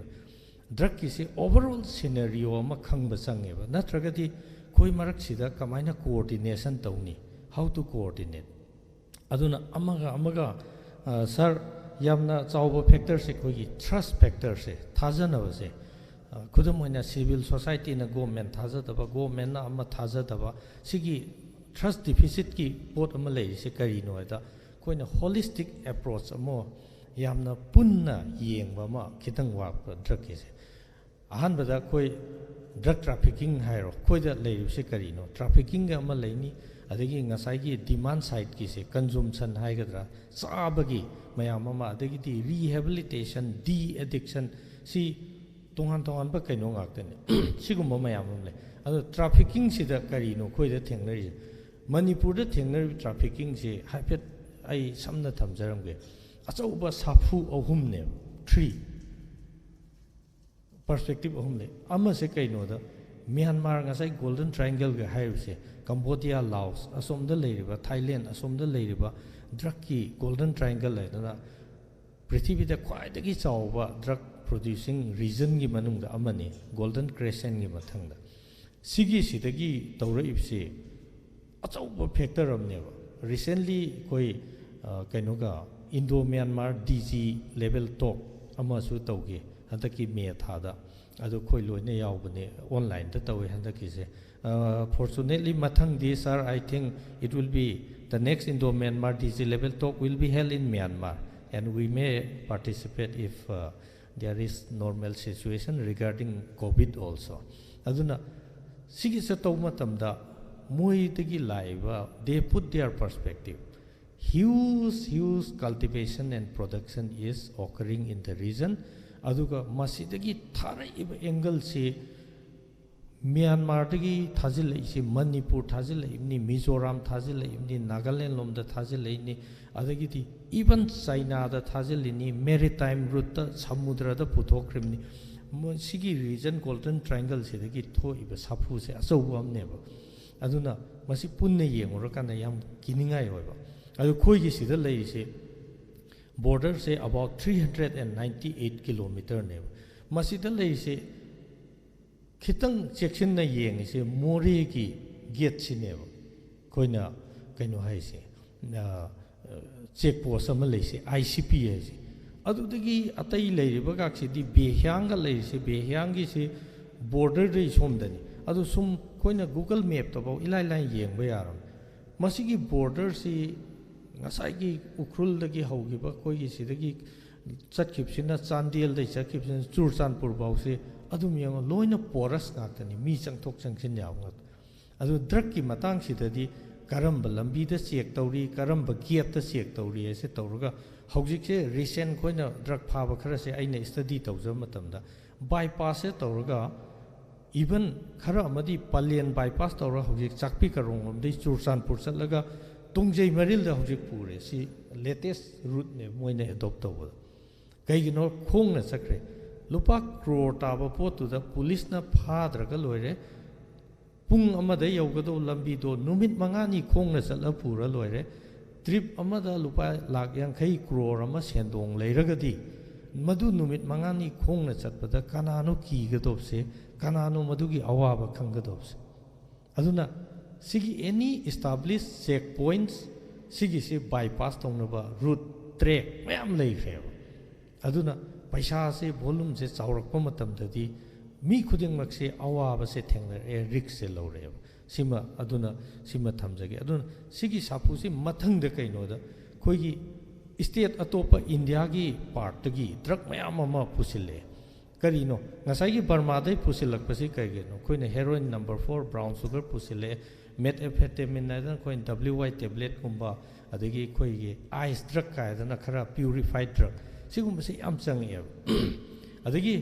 ꯗ꯭ꯔꯒꯀꯤꯁꯤ ꯑꯣꯚꯔꯑꯣꯜ ꯁꯤꯅꯔꯤꯑꯣ ꯑꯃ ꯈꯪꯕ ꯆꯪꯉꯦꯕ, ꯅꯠꯇ꯭ꯔꯒꯗꯤ ꯑꯩꯈꯣꯏ ꯃꯔꯛꯁꯤꯗ ꯀꯃꯥꯏꯅ ꯀꯣꯑꯣꯔꯗꯤꯅꯦꯁꯟ ꯇꯧꯅꯤ? How to coordinate? ꯑꯗꯨꯅ ꯑꯃꯒ ꯑꯃꯒ, ꯁꯥꯔ, ꯌꯥꯝꯅ ꯆꯥꯎꯕ ꯐꯦꯛꯇꯔꯁꯦ ꯑꯩꯈꯣꯏꯒꯤ ꯇ꯭ꯔꯁ ꯐꯦꯛꯇꯔꯁꯦ, ꯊꯥꯖꯅꯕꯁꯦ꯫ ꯈꯨꯗꯝ ꯑꯣꯏꯅ, ꯁꯤꯚꯤꯜ ꯁꯣꯁꯥꯏꯇꯤꯅ ꯒꯣꯔꯃꯦꯟ ꯊꯥꯖꯗꯕ, ꯒꯣꯔꯃꯦꯟꯅ ꯑꯃ ꯊꯥꯖꯗꯕ, ꯁꯤꯒꯤ ꯇ꯭ꯔꯁ ꯗꯤꯐꯤꯁꯤꯠꯀꯤ ꯄꯣꯠ ꯑꯃ ꯂꯩꯔꯤꯁꯦ ꯀꯔꯤꯅꯣ ꯍꯥꯏꯗ, ꯑꯩꯈꯣꯏꯅ ꯍꯣꯂꯤꯁꯇꯤꯛ ꯑꯦꯄ꯭ꯔꯣꯆ ꯑꯃ ꯌꯥꯝꯅ ꯄꯨꯟꯅ ꯌꯦꯡꯕ ꯑꯃ ꯈꯤꯇꯪ ꯋꯥꯠꯄ ꯗ꯭ꯔꯛꯀꯤꯁꯦ꯫ ꯑꯍꯥꯟꯕꯗ ꯑꯩꯈꯣꯏ ꯗ꯭ꯔꯛ ꯇ꯭ꯔꯥꯐꯤꯀꯤꯡ ꯍꯥꯏꯔꯣ, ꯑꯩꯈꯣꯏꯗ ꯂꯩꯔꯤꯕꯁꯦ ꯀꯔꯤꯅꯣ? ꯇ꯭ꯔꯥꯐꯤꯀꯤꯡꯒ ꯑꯃ ꯂꯩꯅꯤ, ꯑꯗꯒꯤ ꯉꯁꯥꯏꯒꯤ ꯗꯤꯃꯥꯟ ꯁꯥꯏꯠꯀꯤꯁꯦ, ꯀꯟꯖꯨꯝꯁꯟ ꯍꯥꯏꯒꯗ꯭ꯔꯥ, ꯆꯥꯕꯒꯤ ꯃꯌꯥꯝ ꯑꯃ, ꯑꯗꯒꯤꯗꯤ ꯔꯤꯍꯦꯕꯤꯂꯤꯇꯦꯁꯟ, ꯗꯤ ꯑꯦꯗꯤꯛꯁꯟ, ꯁꯤ ꯇꯣꯉꯥꯟ ꯇꯣꯉꯥꯟꯕ ꯀꯩꯅꯣ ꯉꯥꯛꯇꯅꯤ꯫ ꯁꯤꯒꯨꯝꯕ ꯃꯌꯥꯝ ꯑꯃ ꯂꯩ꯫ ꯑꯗꯣ ꯇ꯭ꯔꯥꯐꯤꯀꯤꯡꯁꯤꯗ ꯀꯔꯤꯅꯣ ꯑꯩꯈꯣꯏꯗ ꯊꯦꯡꯅꯔꯤꯁꯦ? ꯃꯅꯤꯄꯨꯔꯗ ꯊꯦꯡꯅꯔꯤꯕ ꯇ꯭ꯔꯥꯐꯤꯀꯤꯡꯁꯤ ꯍꯥꯏꯐꯦꯠ ꯑꯩ ꯁꯝꯅ ꯊꯝꯖꯔꯝꯒꯦ꯫ ꯑꯆꯧꯕ ꯁꯥꯐꯨ ꯑꯍꯨꯝꯅꯦꯕ, ꯊ꯭ꯔꯤ ꯄꯔꯁꯄꯦꯛꯇꯤꯞ ꯑꯍꯨꯝ ꯂꯩ꯫ ꯑꯃꯁꯦ ꯀꯩꯅꯣꯗ, ꯃ꯭ꯌꯥꯟꯃꯥꯔ, ꯉꯁꯥꯏ ꯒꯣꯜꯗꯟ ꯇ꯭ꯔꯥꯏꯡꯒꯜꯒ ꯍꯥꯏꯔꯤꯕꯁꯦ, ꯀꯝꯕꯣꯗꯤꯌꯥ, ꯂꯥꯎꯁ, ꯑꯁꯣꯝꯗ ꯂꯩꯔꯤꯕ ꯊꯥꯏꯂꯦꯟ, ꯑꯁꯣꯝꯗ ꯂꯩꯔꯤꯕ ꯗ꯭ꯔꯛꯀꯤ ꯒꯣꯜꯗꯟ ꯇ꯭ꯔꯥꯏꯡꯒꯜ ꯍꯥꯏꯗꯅ ꯄ꯭ꯔꯤꯊꯤꯕꯤꯗ ꯈ꯭ꯋꯥꯏꯗꯒꯤ ꯆꯥꯎꯕ ꯗ꯭ꯔꯛ ꯄ꯭ꯔꯣꯗ꯭ꯌꯨꯁꯤꯡ ꯔꯤꯖꯟꯒꯤ ꯃꯅꯨꯡꯗ ꯑꯃꯅꯤ, ꯒꯣꯜꯗꯟ ꯀ꯭ꯔꯦꯁꯦꯟꯒꯤ ꯃꯊꯪꯗ꯫ ꯁꯤꯒꯤꯁꯤꯗꯒꯤ ꯇꯧꯔꯛꯏꯕꯁꯤ ꯑꯆꯧꯕ ꯐꯦꯛꯇꯔ ꯑꯃꯅꯦꯕ꯫ ꯔꯤꯁꯦꯟꯂꯤ ꯑꯩꯈꯣꯏ, ꯑ, ꯀꯩꯅꯣꯒ, Indo Myanmar D G level ꯇꯣꯛ ꯑꯃꯁꯨ ꯇꯧꯈꯤ ꯍꯟꯗꯛꯀꯤ ꯃꯦ ꯊꯥꯗ꯫ ꯑꯗꯨ ꯑꯩꯈꯣꯏ ꯂꯣꯏꯅ ꯌꯥꯎꯕꯅꯦ, ꯑꯣꯟꯂꯥꯏꯟꯗ ꯇꯧꯋꯦ ꯍꯟꯗꯛꯀꯤꯁꯦ꯫ ꯑ, ꯐꯣꯔꯆꯨꯅꯦꯠꯂꯤ ꯃꯊꯪꯗꯤ, sir, I think it will be the next Indo-Myanmar D G level talk will be held in Myanmar, and we may participate if, uh, there is normal situation regarding COVID also. ꯑꯗꯨꯅ ꯁꯤꯒꯤ ꯆꯠꯇꯧꯕ ꯃꯇꯝꯗ ꯃꯣꯏꯗꯒꯤ ꯂꯥꯛꯏꯕ, they put their perspective, huge, huge cultivation and production is occurring in the region. ꯑꯗꯨꯒ ꯃꯁꯤꯗꯒꯤ ꯊꯥꯔꯛꯏꯕ ꯑꯦꯡꯒꯜꯁꯤ ꯃ꯭ꯌꯥꯟꯃꯥꯔꯗꯒꯤ ꯊꯥꯖꯤꯜꯂꯛꯏꯁꯤ, ꯃꯅꯤꯄꯨꯔ ꯊꯥꯖꯤꯜꯂꯛꯏꯕꯅꯤ, ꯃꯤꯖꯣꯔꯥꯝ ꯊꯥꯖꯤꯜꯂꯛꯏꯕꯅꯤ, ꯅꯥꯒꯥꯂꯦꯟ ꯂꯣꯝꯗ ꯊꯥꯖꯤꯜꯂꯛꯏꯅꯤ, ꯑꯗꯒꯤꯗꯤ even ꯆꯥꯏꯅꯥꯗ ꯊꯥꯖꯤꯜꯂꯤꯅꯤ, ꯃꯦꯔꯤꯇꯥꯏꯝ ꯔꯨꯠꯇ, ꯁꯃꯨꯗ꯭ꯔꯗ ꯄꯨꯊꯣꯛꯈ꯭ꯔꯤꯕꯅꯤ꯫ ꯃꯣꯏ ꯁꯤꯒꯤ ꯔꯤꯖꯟ, ꯒꯣꯜꯗꯟ ꯇ꯭ꯔꯥꯏꯡꯒꯜꯁꯤꯗꯒꯤ ꯊꯣꯛꯏꯕ ꯁꯥꯐꯨꯁꯦ ꯑꯆꯧꯕ ꯑꯃꯅꯦꯕ꯫ ꯑꯗꯨꯅ ꯃꯁꯤ ꯄꯨꯟꯅ ꯌꯦꯡꯉꯨꯔꯀꯥꯟꯗ ꯌꯥꯝ ꯀꯤꯅꯤꯡꯉꯥꯏ ꯑꯣꯏꯕ꯫ ꯑꯗꯨ ꯑꯩꯈꯣꯏꯒꯤ ꯁꯤꯗ ꯂꯩꯔꯤꯁꯦ, ꯕꯣꯔꯗꯔꯁꯦ about three hundred and ninety eight ꯀꯤꯂꯣꯃꯤꯇꯔꯅꯦꯕ꯫ ꯃꯁꯤꯗ ꯂꯩꯔꯤꯁꯦ ꯈꯤꯇꯪ ꯆꯦꯛꯁꯤꯟꯅ ꯌꯦꯡꯉꯤꯁꯦ ꯃꯣꯔꯦꯒꯤ ꯒꯦꯠꯁꯤꯅꯦꯕ꯫ ꯑꯩꯈꯣꯏꯅ ꯀꯩꯅꯣ ꯍꯥꯏꯁꯦ, ꯆꯦꯛ ꯄꯣꯁ ꯑꯃ ꯂꯩꯁꯦ, ꯑꯥꯏ ꯁꯤ ꯄꯤ ꯍꯥꯏꯁꯦ꯫ ꯑꯗꯨꯗꯒꯤ ꯑꯇꯩ ꯂꯩꯔꯤꯕ ꯒꯥꯛꯁꯤꯗꯤ, ꯕꯦꯍꯤꯌꯥꯡꯒ ꯂꯩꯔꯤꯁꯦ, ꯕꯦꯍꯤꯌꯥꯡꯒꯤꯁꯤ ꯕꯣꯔꯗꯔꯗꯩ ꯁꯣꯝꯗꯅꯤ꯫ ꯑꯗꯨ ꯁꯨꯝ ꯑꯩꯈꯣꯏꯅ ꯒꯨꯒꯜ ꯃꯦꯞꯇꯐꯥꯎ ꯏꯂꯥꯏ ꯂꯥꯏꯅ ꯌꯦꯡꯕ ꯌꯥꯔꯕꯅꯤ꯫ ꯃꯁꯤꯒꯤ ꯕꯣꯔꯗꯔꯁꯤ ꯉꯁꯥꯏꯒꯤ ꯎꯈ꯭ꯔꯨꯜꯗꯒꯤ ꯍꯧꯈꯤꯕ, ꯑꯩꯈꯣꯏꯒꯤ ꯁꯤꯗꯒꯤ ꯆꯠꯈꯤꯕꯁꯤꯅ, ꯆꯥꯟꯗꯦꯜꯗꯩ ꯆꯠꯈꯤꯕꯁꯤꯅ ꯆꯨꯔꯆꯥꯟꯄꯨꯔ ꯐꯥꯎꯁꯦ ꯑꯗꯨꯝ ꯌꯦꯡꯉꯣ, ꯂꯣꯏꯅ ꯄꯣꯔꯁ ꯉꯥꯛꯇꯅꯤ, ꯃꯤ ꯆꯪꯊꯣꯛ ꯆꯪꯁꯤꯟ ꯌꯥꯕ ꯉꯥꯛꯇ꯫ ꯑꯗꯨ ꯗ꯭ꯔꯒꯀꯤ ꯃꯇꯥꯡꯁꯤꯗꯗꯤ ꯀꯔꯝꯕ ꯂꯝꯕꯤꯗ ꯆꯦꯛ ꯇꯧꯔꯤ, ꯀꯔꯝꯕ ꯒꯦꯠꯇ ꯆꯦꯛ ꯇꯧꯔꯤ ꯍꯥꯏꯁꯦ ꯇꯧꯔꯒ, ꯍꯧꯖꯤꯛꯁꯦ ꯔꯤꯁꯦꯟ ꯑꯩꯈꯣꯏꯅ ꯗ꯭ꯔꯒ ꯐꯥꯕ ꯈꯔꯁꯦ ꯑꯩꯅ ꯁ꯭ꯇꯗꯤ ꯇꯧꯖꯕ ꯃꯇꯝꯗ, ꯕꯥꯏꯄꯥꯁꯁꯦ ꯇꯧꯔꯒ, ꯏꯚꯟ ꯈꯔ ꯑꯃꯗꯤ ꯄꯂꯦꯟ ꯕꯥꯏꯄꯥꯁ ꯇꯧꯔꯒ ꯍꯧꯖꯤꯛ ꯆꯥꯛꯄꯤ ꯀꯔꯣꯡꯂꯣꯝꯗꯒꯤ ꯆꯨꯔꯆꯥꯟꯄꯨꯔ ꯆꯠꯂꯒ ꯇꯨꯡꯖꯩ ꯃꯔꯤꯜꯗ ꯍꯧꯖꯤꯛ ꯄꯨꯔꯦ꯫ ꯁꯤ ꯂꯦꯇꯦꯁ ꯔꯨꯠꯅꯦ ꯃꯣꯏꯅ ꯑꯦꯗꯣꯞ ꯇꯧꯕꯗ꯫ ꯀꯩꯒꯤꯅꯣ? ꯈꯣꯡꯅ ꯆꯠꯈ꯭ꯔꯦ꯫ ꯂꯨꯄꯥ ꯀ꯭ꯔꯣꯔ ꯇꯥꯕ ꯄꯣꯠꯇꯨꯗ ꯄꯨꯂꯤꯁꯅ ꯐꯥꯗ꯭ꯔꯒ ꯂꯣꯏꯔꯦ꯫ ꯄꯨꯡ ꯑꯃꯗ ꯌꯧꯒꯗꯧꯕ ꯂꯝꯕꯤꯗꯣ ꯅꯨꯃꯤꯠ ꯃꯉꯥꯅꯤ ꯈꯣꯡꯅ ꯆꯠꯂ ꯄꯨꯔ ꯂꯣꯏꯔꯦ꯫ ꯇ꯭ꯔꯤꯞ ꯑꯃꯗ ꯂꯨꯄꯥ ꯂꯥꯛ ꯌꯥꯡꯈꯩ, ꯀ꯭ꯔꯣꯔ ꯑꯃ ꯁꯦꯟꯗꯣꯡ ꯂꯩꯔꯒꯗꯤ, ꯃꯗꯨ ꯅꯨꯃꯤꯠ ꯃꯉꯥꯅꯤ ꯈꯣꯡꯅ ꯆꯠꯄꯗ ꯀꯅꯥꯅꯣ ꯀꯤꯒꯗꯧꯕꯁꯦ? ꯀꯅꯥꯅꯣ ꯃꯗꯨꯒꯤ ꯑꯋꯥꯕ ꯈꯪꯒꯗꯧꯕꯁꯦ? ꯑꯗꯨꯅ ꯁꯤꯒꯤ ꯑꯦꯅꯤ ꯏꯁꯇꯥꯕ꯭ꯂꯤꯁ ꯆꯦꯛ ꯄꯣꯏꯟꯠꯁ, ꯁꯤꯒꯤꯁꯤ ꯕꯥꯏꯄꯥꯁ ꯇꯧꯅꯕ ꯔꯨꯠ, ꯇ꯭ꯔꯦꯛ ꯃꯌꯥꯝ ꯂꯩꯈ꯭ꯔꯦꯕ꯫ ꯑꯗꯨꯅ ꯄꯩꯁꯥꯁꯦ, ꯚꯣꯂꯨꯝꯁꯦ ꯆꯥꯎꯔꯛꯄ ꯃꯇꯝꯗꯗꯤ ꯃꯤ ꯈꯨꯗꯤꯡꯃꯛꯁꯦ ꯑꯋꯥꯕꯁꯦ ꯊꯦꯡꯅꯔꯛꯑꯦ, ꯔꯤꯛꯁꯁꯦ ꯂꯧꯔꯛꯑꯦꯕ꯫ ꯁꯤꯃ, ꯑꯗꯨꯅ ꯁꯤꯃ ꯊꯝꯖꯒꯦ꯫ ꯑꯗꯨꯅ ꯁꯤꯒꯤ ꯁꯥꯐꯨꯁꯤ ꯃꯊꯪꯗ ꯀꯩꯅꯣꯗ, ꯑꯩꯈꯣꯏꯒꯤ ꯁ꯭ꯇꯦꯠ ꯑꯇꯣꯞꯄ ꯏꯟꯗꯤꯌꯥꯒꯤ ꯄꯥꯔꯠꯇꯒꯤ ꯗ꯭ꯔꯒ ꯃꯌꯥꯝ ꯑꯃ ꯄꯨꯁꯤꯜꯂꯛꯑꯦ꯫ ꯀꯔꯤꯅꯣ? ꯉꯁꯥꯏꯒꯤ ꯕꯔꯃꯥꯗꯩ ꯄꯨꯁꯤꯜꯂꯛꯄꯁꯤ ꯀꯩꯒꯤꯅꯣ? ꯑꯩꯈꯣꯏꯅ heroin number four brown sugar ꯄꯨꯁꯤꯜꯂꯛꯑꯦ, ꯃꯦꯊꯦꯝꯐꯦꯇꯥꯃꯤꯟ ꯍꯥꯏꯗꯅ ꯑꯩꯈꯣꯏꯅ ꯗꯕ꯭ꯂꯤꯌꯨ ꯋꯥꯏ ꯇꯦꯕ꯭ꯂꯦꯠꯀꯨꯝꯕ, ꯑꯗꯒꯤ ꯑꯩꯈꯣꯏꯒꯤ ꯑꯥꯏꯁ ꯗ꯭ꯔꯒ ꯀꯥꯏꯗꯅ ꯈꯔ ꯄ꯭ꯌꯨꯔꯤꯐꯥꯏꯠ ꯗ꯭ꯔꯒ, ꯁꯤꯒꯨꯝꯕꯁꯦ ꯌꯥꯝ ꯆꯪꯉꯛꯑꯦꯕ꯫ ꯑꯗꯒꯤ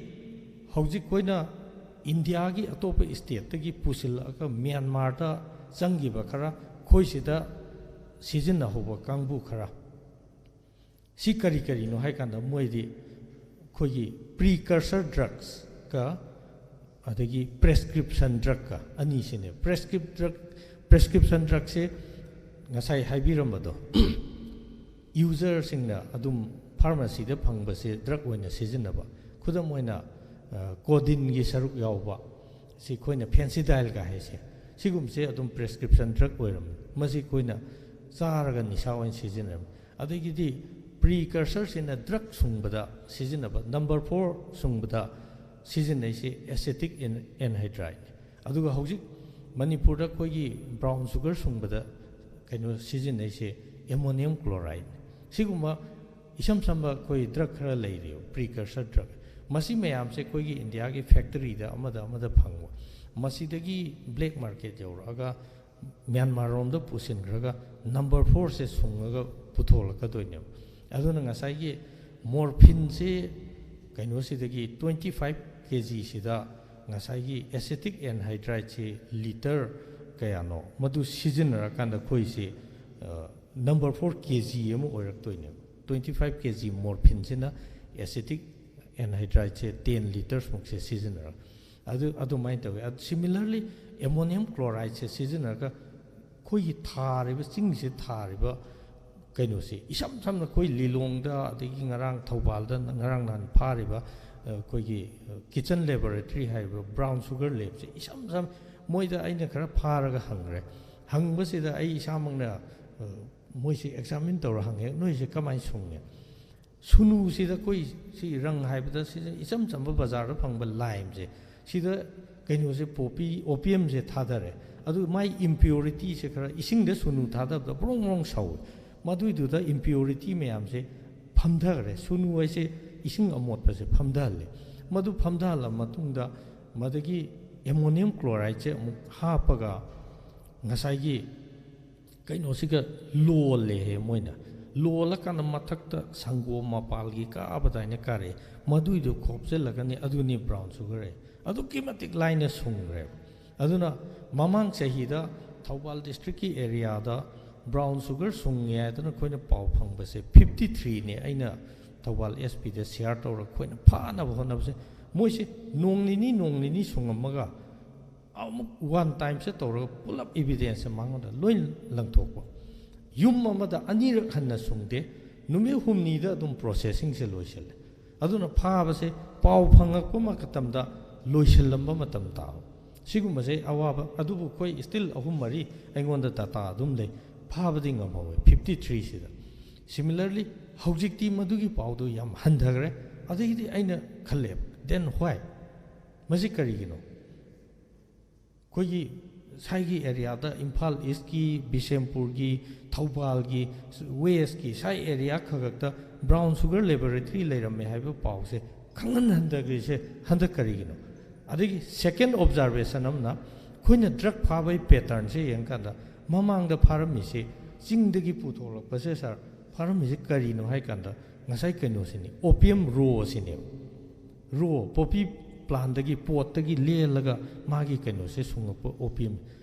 ꯍꯧꯖꯤꯛ ꯑꯩꯈꯣꯏꯅ ꯏꯟꯗꯤꯌꯥꯒꯤ ꯑꯇꯣꯞꯄ ꯁ꯭ꯇꯦꯠꯇꯒꯤ ꯄꯨꯁꯤꯜꯂꯛꯑꯒ ꯃ꯭ꯌꯥꯟꯃꯥꯔꯗ ꯆꯪꯈꯤꯕ ꯈꯔ, ꯑꯩꯈꯣꯏꯁꯤꯗ ꯁꯤꯖꯤꯟꯅꯍꯧꯕ ꯀꯥꯡꯕꯨ ꯈꯔ, ꯁꯤ ꯀꯔꯤ ꯀꯔꯤꯅꯣ ꯍꯥꯏ ꯀꯥꯟꯗ, ꯃꯣꯏꯗꯤ ꯑꯩꯈꯣꯏꯒꯤ ꯄ꯭ꯔꯤꯀꯔꯁꯔ ꯗ꯭ꯔꯒꯁꯀ ꯑꯗꯒꯤ ꯄ꯭ꯔꯦꯁꯀ꯭ꯔꯤꯞꯁꯟ ꯗ꯭ꯔꯒꯀ ꯑꯅꯤꯁꯤꯅꯦ꯫ ꯄ꯭ꯔꯦꯁꯀ꯭ꯔꯤꯞ ꯗ꯭ꯔꯒ, ꯄ꯭ꯔꯦꯁꯀ꯭ꯔꯤꯞꯁꯟ ꯗ꯭ꯔꯒꯁꯦ ꯉꯁꯥꯏ ꯍꯥꯏꯕꯤꯔꯝꯕꯗꯣ, ꯌꯨꯖꯔꯁꯤꯡꯅ ꯑꯗꯨꯝ ꯐꯥꯔꯃꯥꯁꯤꯗ ꯐꯪꯕꯁꯦ ꯗ꯭ꯔꯒ ꯑꯣꯏꯅ ꯁꯤꯖꯤꯟꯅꯕ꯫ ꯈꯨꯗꯝ ꯑꯣꯏꯅ, ꯑ, ꯀꯣꯗꯤꯟꯒꯤ ꯁꯔꯨꯛ ꯌꯥꯎꯕ, ꯁꯤ ꯑꯩꯈꯣꯏꯅ ꯐꯦꯟꯁꯤꯗꯥꯏꯜꯒ ꯍꯥꯏꯁꯦ, ꯁꯤꯒꯨꯝꯕꯁꯦ ꯑꯗꯨꯝ prescription drug ꯑꯣꯏꯔꯝꯃꯤ꯫ ꯃꯁꯤ ꯑꯩꯈꯣꯏꯅ ꯆꯥꯔꯒ ꯅꯤꯁꯥ ꯑꯣꯏꯅ ꯁꯤꯖꯤꯟꯅꯔꯝꯃꯤ꯫ ꯑꯗꯒꯤꯗꯤ precursor ꯁꯤꯅ drug ꯁꯨꯡꯕꯗ ꯁꯤꯖꯤꯟꯅꯕ, number four ꯁꯨꯡꯕꯗ ꯁꯤꯖꯤꯟꯅꯩꯁꯦ acetic anhydride ꯅꯤ꯫ ꯑꯗꯨꯒ ꯍꯧꯖꯤꯛ ꯃꯅꯤꯄꯨꯔꯗ ꯑꯩꯈꯣꯏꯒꯤ brown sugar ꯁꯨꯡꯕꯗ ꯀꯩꯅꯣ ꯁꯤꯖꯤꯟꯅꯩꯁꯦ ammonium chloride ꯅꯤ꯫ ꯁꯤꯒꯨꯝꯕ ꯏꯁꯝ ꯁꯝꯕ ꯑꯩꯈꯣꯏ drug ꯈꯔ ꯂꯩꯔꯤꯕ, precursor drug꯫ ꯃꯁꯤ ꯃꯌꯥꯝꯁꯦ ꯑꯩꯈꯣꯏꯒꯤ ꯏꯟꯗꯤꯌꯥꯒꯤ factory ꯗ ꯑꯃꯗ ꯑꯃꯗ ꯐꯪꯕ꯫ ꯃꯁꯤꯗꯒꯤ black market ꯌꯧꯔꯛꯑꯒ ꯃ꯭ꯌꯥꯟꯃꯥꯔ ꯔꯣꯝꯗ ꯄꯨꯁꯤꯟꯈ꯭ꯔꯒ number four ꯁꯦ ꯁꯨꯡꯉꯒ ꯄꯨꯊꯣꯛꯂꯛꯀꯗꯣꯏꯅꯦꯕ꯫ ꯑꯗꯨꯅ ꯉꯁꯥꯏꯒꯤ morphine ꯁꯦ ꯀꯩꯅꯣꯁꯤꯗꯒꯤ twenty five K G ꯁꯤꯗ ꯉꯁꯥꯏꯒꯤ acetic anhydride ꯁꯤ litre ꯀꯌꯥꯅꯣ ꯃꯗꯨ ꯁꯤꯖꯤꯟꯅꯔꯀꯥꯟꯗ ꯑꯩꯈꯣꯏꯁꯤ number four K G ꯑꯃ ꯑꯣꯏꯔꯛꯇꯣꯏꯅꯦꯕ꯫ Twenty five K G morphine ꯁꯤꯅ acetic anhydride ꯁꯦ ten litres ꯃꯨꯛꯁꯦ ꯁꯤꯖꯤꯟꯅꯔꯒ꯫ ꯑꯗꯨ ꯑꯗꯨꯃꯥꯏꯅ ꯇꯧꯋꯤ꯫ ꯑꯗꯨ similarly ammonium chloride ꯁꯦ ꯁꯤꯖꯤꯟꯅꯔꯒ ꯑꯩꯈꯣꯏꯒꯤ ꯊꯥꯔꯤꯕ, ꯆꯤꯡꯁꯤꯗ ꯊꯥꯔꯤꯕ ꯀꯩꯅꯣꯁꯦ, ꯏꯁꯝ ꯁꯝꯅ ꯑꯩꯈꯣꯏ ꯂꯤꯂꯣꯡꯗ, ꯑꯗꯒꯤ ꯉꯔꯥꯡ ꯊꯧꯕꯥꯜꯗ ꯉꯔꯥꯡ ꯅꯍꯥꯟ ꯐꯥꯔꯤꯕ, ꯑ, ꯑꯩꯈꯣꯏꯒꯤ, ꯑ, kitchen laboratory ꯍꯥꯏꯔꯤꯕ brown sugar lab ꯁꯦ, ꯏꯁꯝ ꯁꯝ ꯃꯣꯏꯗ ꯑꯩꯅ ꯈꯔ ꯐꯥꯔꯒ ꯍꯪꯈ꯭ꯔꯦ꯫ ꯍꯪꯕꯁꯤꯗ ꯑꯩ ꯏꯁꯥꯃꯛꯅ, ꯑ, ꯃꯣꯏꯁꯤ examine ꯇꯧꯔ ꯍꯪꯉꯦ, "ꯅꯣꯏꯁꯦ ꯀꯃꯥꯏꯅ ꯁꯨꯡꯉꯦ?" ꯁꯨꯅꯨꯁꯤꯗ ꯑꯩꯈꯣꯏ ꯁꯤ ꯔꯪ ꯍꯥꯏꯕꯗ ꯁꯤꯗ ꯏꯆꯝ ꯆꯝꯕ ꯕꯖꯥꯔꯗ ꯐꯪꯕ lime ꯁꯦ, ꯁꯤꯗ ꯀꯩꯅꯣꯁꯦ, poppy, opium ꯁꯦ ꯊꯥꯗꯔꯦ꯫ ꯑꯗꯨ ꯃꯥꯏ impurity ꯁꯦ ꯈꯔ, ꯏꯁꯤꯡꯗ ꯁꯨꯅꯨ ꯊꯥꯗꯕꯗ ꯕ꯭ꯔꯣꯡ ꯕ꯭ꯔꯣꯡ ꯁꯧꯋꯦ꯫ ꯃꯗꯨꯏꯗꯨꯗ impurity ꯃꯌꯥꯝꯁꯦ ꯐꯝꯊꯈ꯭ꯔꯦ꯫ ꯁꯨꯅꯨ ꯍꯥꯏꯁꯦ ꯏꯁꯤꯡ ꯑꯃꯣꯠꯄꯁꯦ ꯐꯝꯊꯍꯜꯂꯦ꯫ ꯃꯗꯨ ꯐꯝꯊꯍꯜꯂ ꯃꯇꯨꯡꯗ ꯃꯗꯒꯤ ammonium chloride ꯁꯦ ꯑꯃꯨꯛ ꯍꯥꯞꯄꯒ ꯉꯁꯥꯏꯒꯤ ꯀꯩꯅꯣꯁꯤꯒ ꯂꯣꯜꯂꯦꯍꯦ ꯃꯣꯏꯅ꯫ ꯂꯣꯜꯂꯀꯥꯟꯗ ꯃꯊꯛꯇ ꯁꯪꯒꯣꯝ ꯃꯄꯥꯜꯒꯤ ꯀꯥꯕ ꯑꯗꯨꯃꯥꯏꯅ ꯀꯥꯔꯛꯑꯦ꯫ ꯃꯗꯨꯏꯗꯣ ꯈꯣꯞꯆꯤꯜꯂꯒꯅꯤ ꯑꯗꯨꯅꯤ brown sugar ꯍꯥꯏ꯫ ꯑꯗꯨꯛꯀꯤ ꯃꯇꯤꯛ ꯂꯥꯏꯅ ꯁꯨꯡꯈ꯭ꯔꯦꯕ꯫ ꯑꯗꯨꯅ ꯃꯃꯥꯡ ꯆꯍꯤꯗ ꯊꯧꯕꯥꯜ district ꯀꯤ area ꯗ brown sugar ꯁꯨꯡꯉꯦ ꯍꯥꯏꯗꯅ ꯑꯩꯈꯣꯏꯅ ꯄꯥꯎ ꯐꯪꯕꯁꯦ fifty three ꯅꯦ꯫ ꯑꯩꯅ ꯊꯧꯕꯥꯜ S P ꯗ share ꯇꯧꯔꯒ ꯑꯩꯈꯣꯏꯅ ꯐꯥꯅꯕ ꯍꯣꯠꯅꯕꯁꯦ, ꯃꯣꯏꯁꯦ ꯅꯣꯡ ꯅꯤꯅꯤ, ꯅꯣꯡ ꯅꯤꯅꯤ ꯁꯨꯡꯉꯝꯃꯒ ꯑꯃꯨꯛ one time ꯁꯦ ꯇꯧꯔꯒ ꯄꯨꯂꯞ evidence ꯁꯦ ꯃꯉꯣꯟꯗ ꯂꯣꯏ ꯂꯪꯊꯣꯛꯄ꯫ ꯌꯨꯝ ꯑꯃꯗ ꯑꯅꯤꯔꯛ ꯍꯟꯅ ꯁꯨꯡꯗꯦ, ꯅꯨꯃꯤꯠ ꯍꯨꯝꯅꯤꯗ ꯑꯗꯨꯝ processing ꯁꯦ ꯂꯣꯏꯁꯤꯜꯂꯦ꯫ ꯑꯗꯨꯅ ꯐꯥꯕꯁꯦ ꯄꯥꯎ ꯐꯪꯉꯛꯄ ꯃꯇꯝꯗ ꯂꯣꯏꯁꯤꯜꯂꯝꯕ ꯃꯇꯝ ꯇꯥꯕ꯫ ꯁꯤꯒꯨꯝꯕꯁꯦ ꯑꯋꯥꯕ꯫ ꯑꯗꯨꯕꯨ ꯑꯩꯈꯣꯏ still ꯑꯍꯨꯝ ꯃꯔꯤ ꯑꯩꯉꯣꯟꯗ data ꯑꯗꯨꯝ ꯂꯩ, ꯐꯥꯕꯗꯤ ꯉꯝꯍꯧꯋꯦ ꯐꯤꯐꯇꯤ ꯊ꯭ꯔꯤꯁꯤꯗ꯫ Similarly, ꯍꯧꯖꯤꯛꯇꯤ ꯃꯗꯨꯒꯤ ꯄꯥꯎꯗꯨ ꯌꯥꯝ ꯍꯟꯊꯈ꯭ꯔꯦ꯫ ꯑꯗꯒꯤꯗꯤ ꯑꯩꯅ ꯈꯜꯂꯦꯕ, then why? ꯃꯁꯤ ꯀꯔꯤꯒꯤꯅꯣ? ꯑꯩꯈꯣꯏꯒꯤ ꯁ꯭ꯋꯥꯏꯒꯤ areaꯗ, ꯏꯝꯐꯥꯜ Eastꯀꯤ, ꯕꯤꯁꯦꯝꯄꯨꯔꯒꯤ, ꯊꯧꯕꯥꯜꯒꯤ, Westꯀꯤ, ꯁ꯭ꯋꯥꯏ area ꯈꯛꯇ brown sugar laboratory ꯂꯩꯔꯝꯃꯦ ꯍꯥꯏꯕ ꯄꯥꯎꯁꯦ ꯈꯪꯍꯟ ꯍꯟꯊꯈ꯭ꯔꯤꯁꯦ ꯍꯟꯗꯛ ꯀꯔꯤꯒꯤꯅꯣ? ꯑꯗꯒꯤ second observation ꯑꯃꯅ, ꯑꯩꯈꯣꯏꯅ drug ꯐꯥꯕꯒꯤ patternꯁꯦ ꯌꯦꯡꯀꯥꯟꯗ, ꯃꯃꯥꯡꯗ ꯐꯥꯔꯝꯃꯤꯁꯦ, ꯆꯤꯡꯗꯒꯤ ꯄꯨꯊꯣꯛꯂꯛꯄꯁꯦ, sir, ꯐꯥꯔꯝꯃꯤꯁꯦ ꯀꯔꯤꯅꯣ ꯍꯥꯏ ꯀꯥꯟꯗ, ꯉꯁꯥꯏ ꯀꯩꯅꯣꯁꯤꯅꯤ, opium raw ꯑꯁꯤꯅꯦꯕ꯫ Raw, poppy plantꯗꯒꯤ, podꯇꯒꯤ ꯂꯦꯜꯂꯒ ꯃꯥꯒꯤ ꯀꯩꯅꯣꯁꯦ ꯁꯨꯡꯉꯛꯄ opium꯫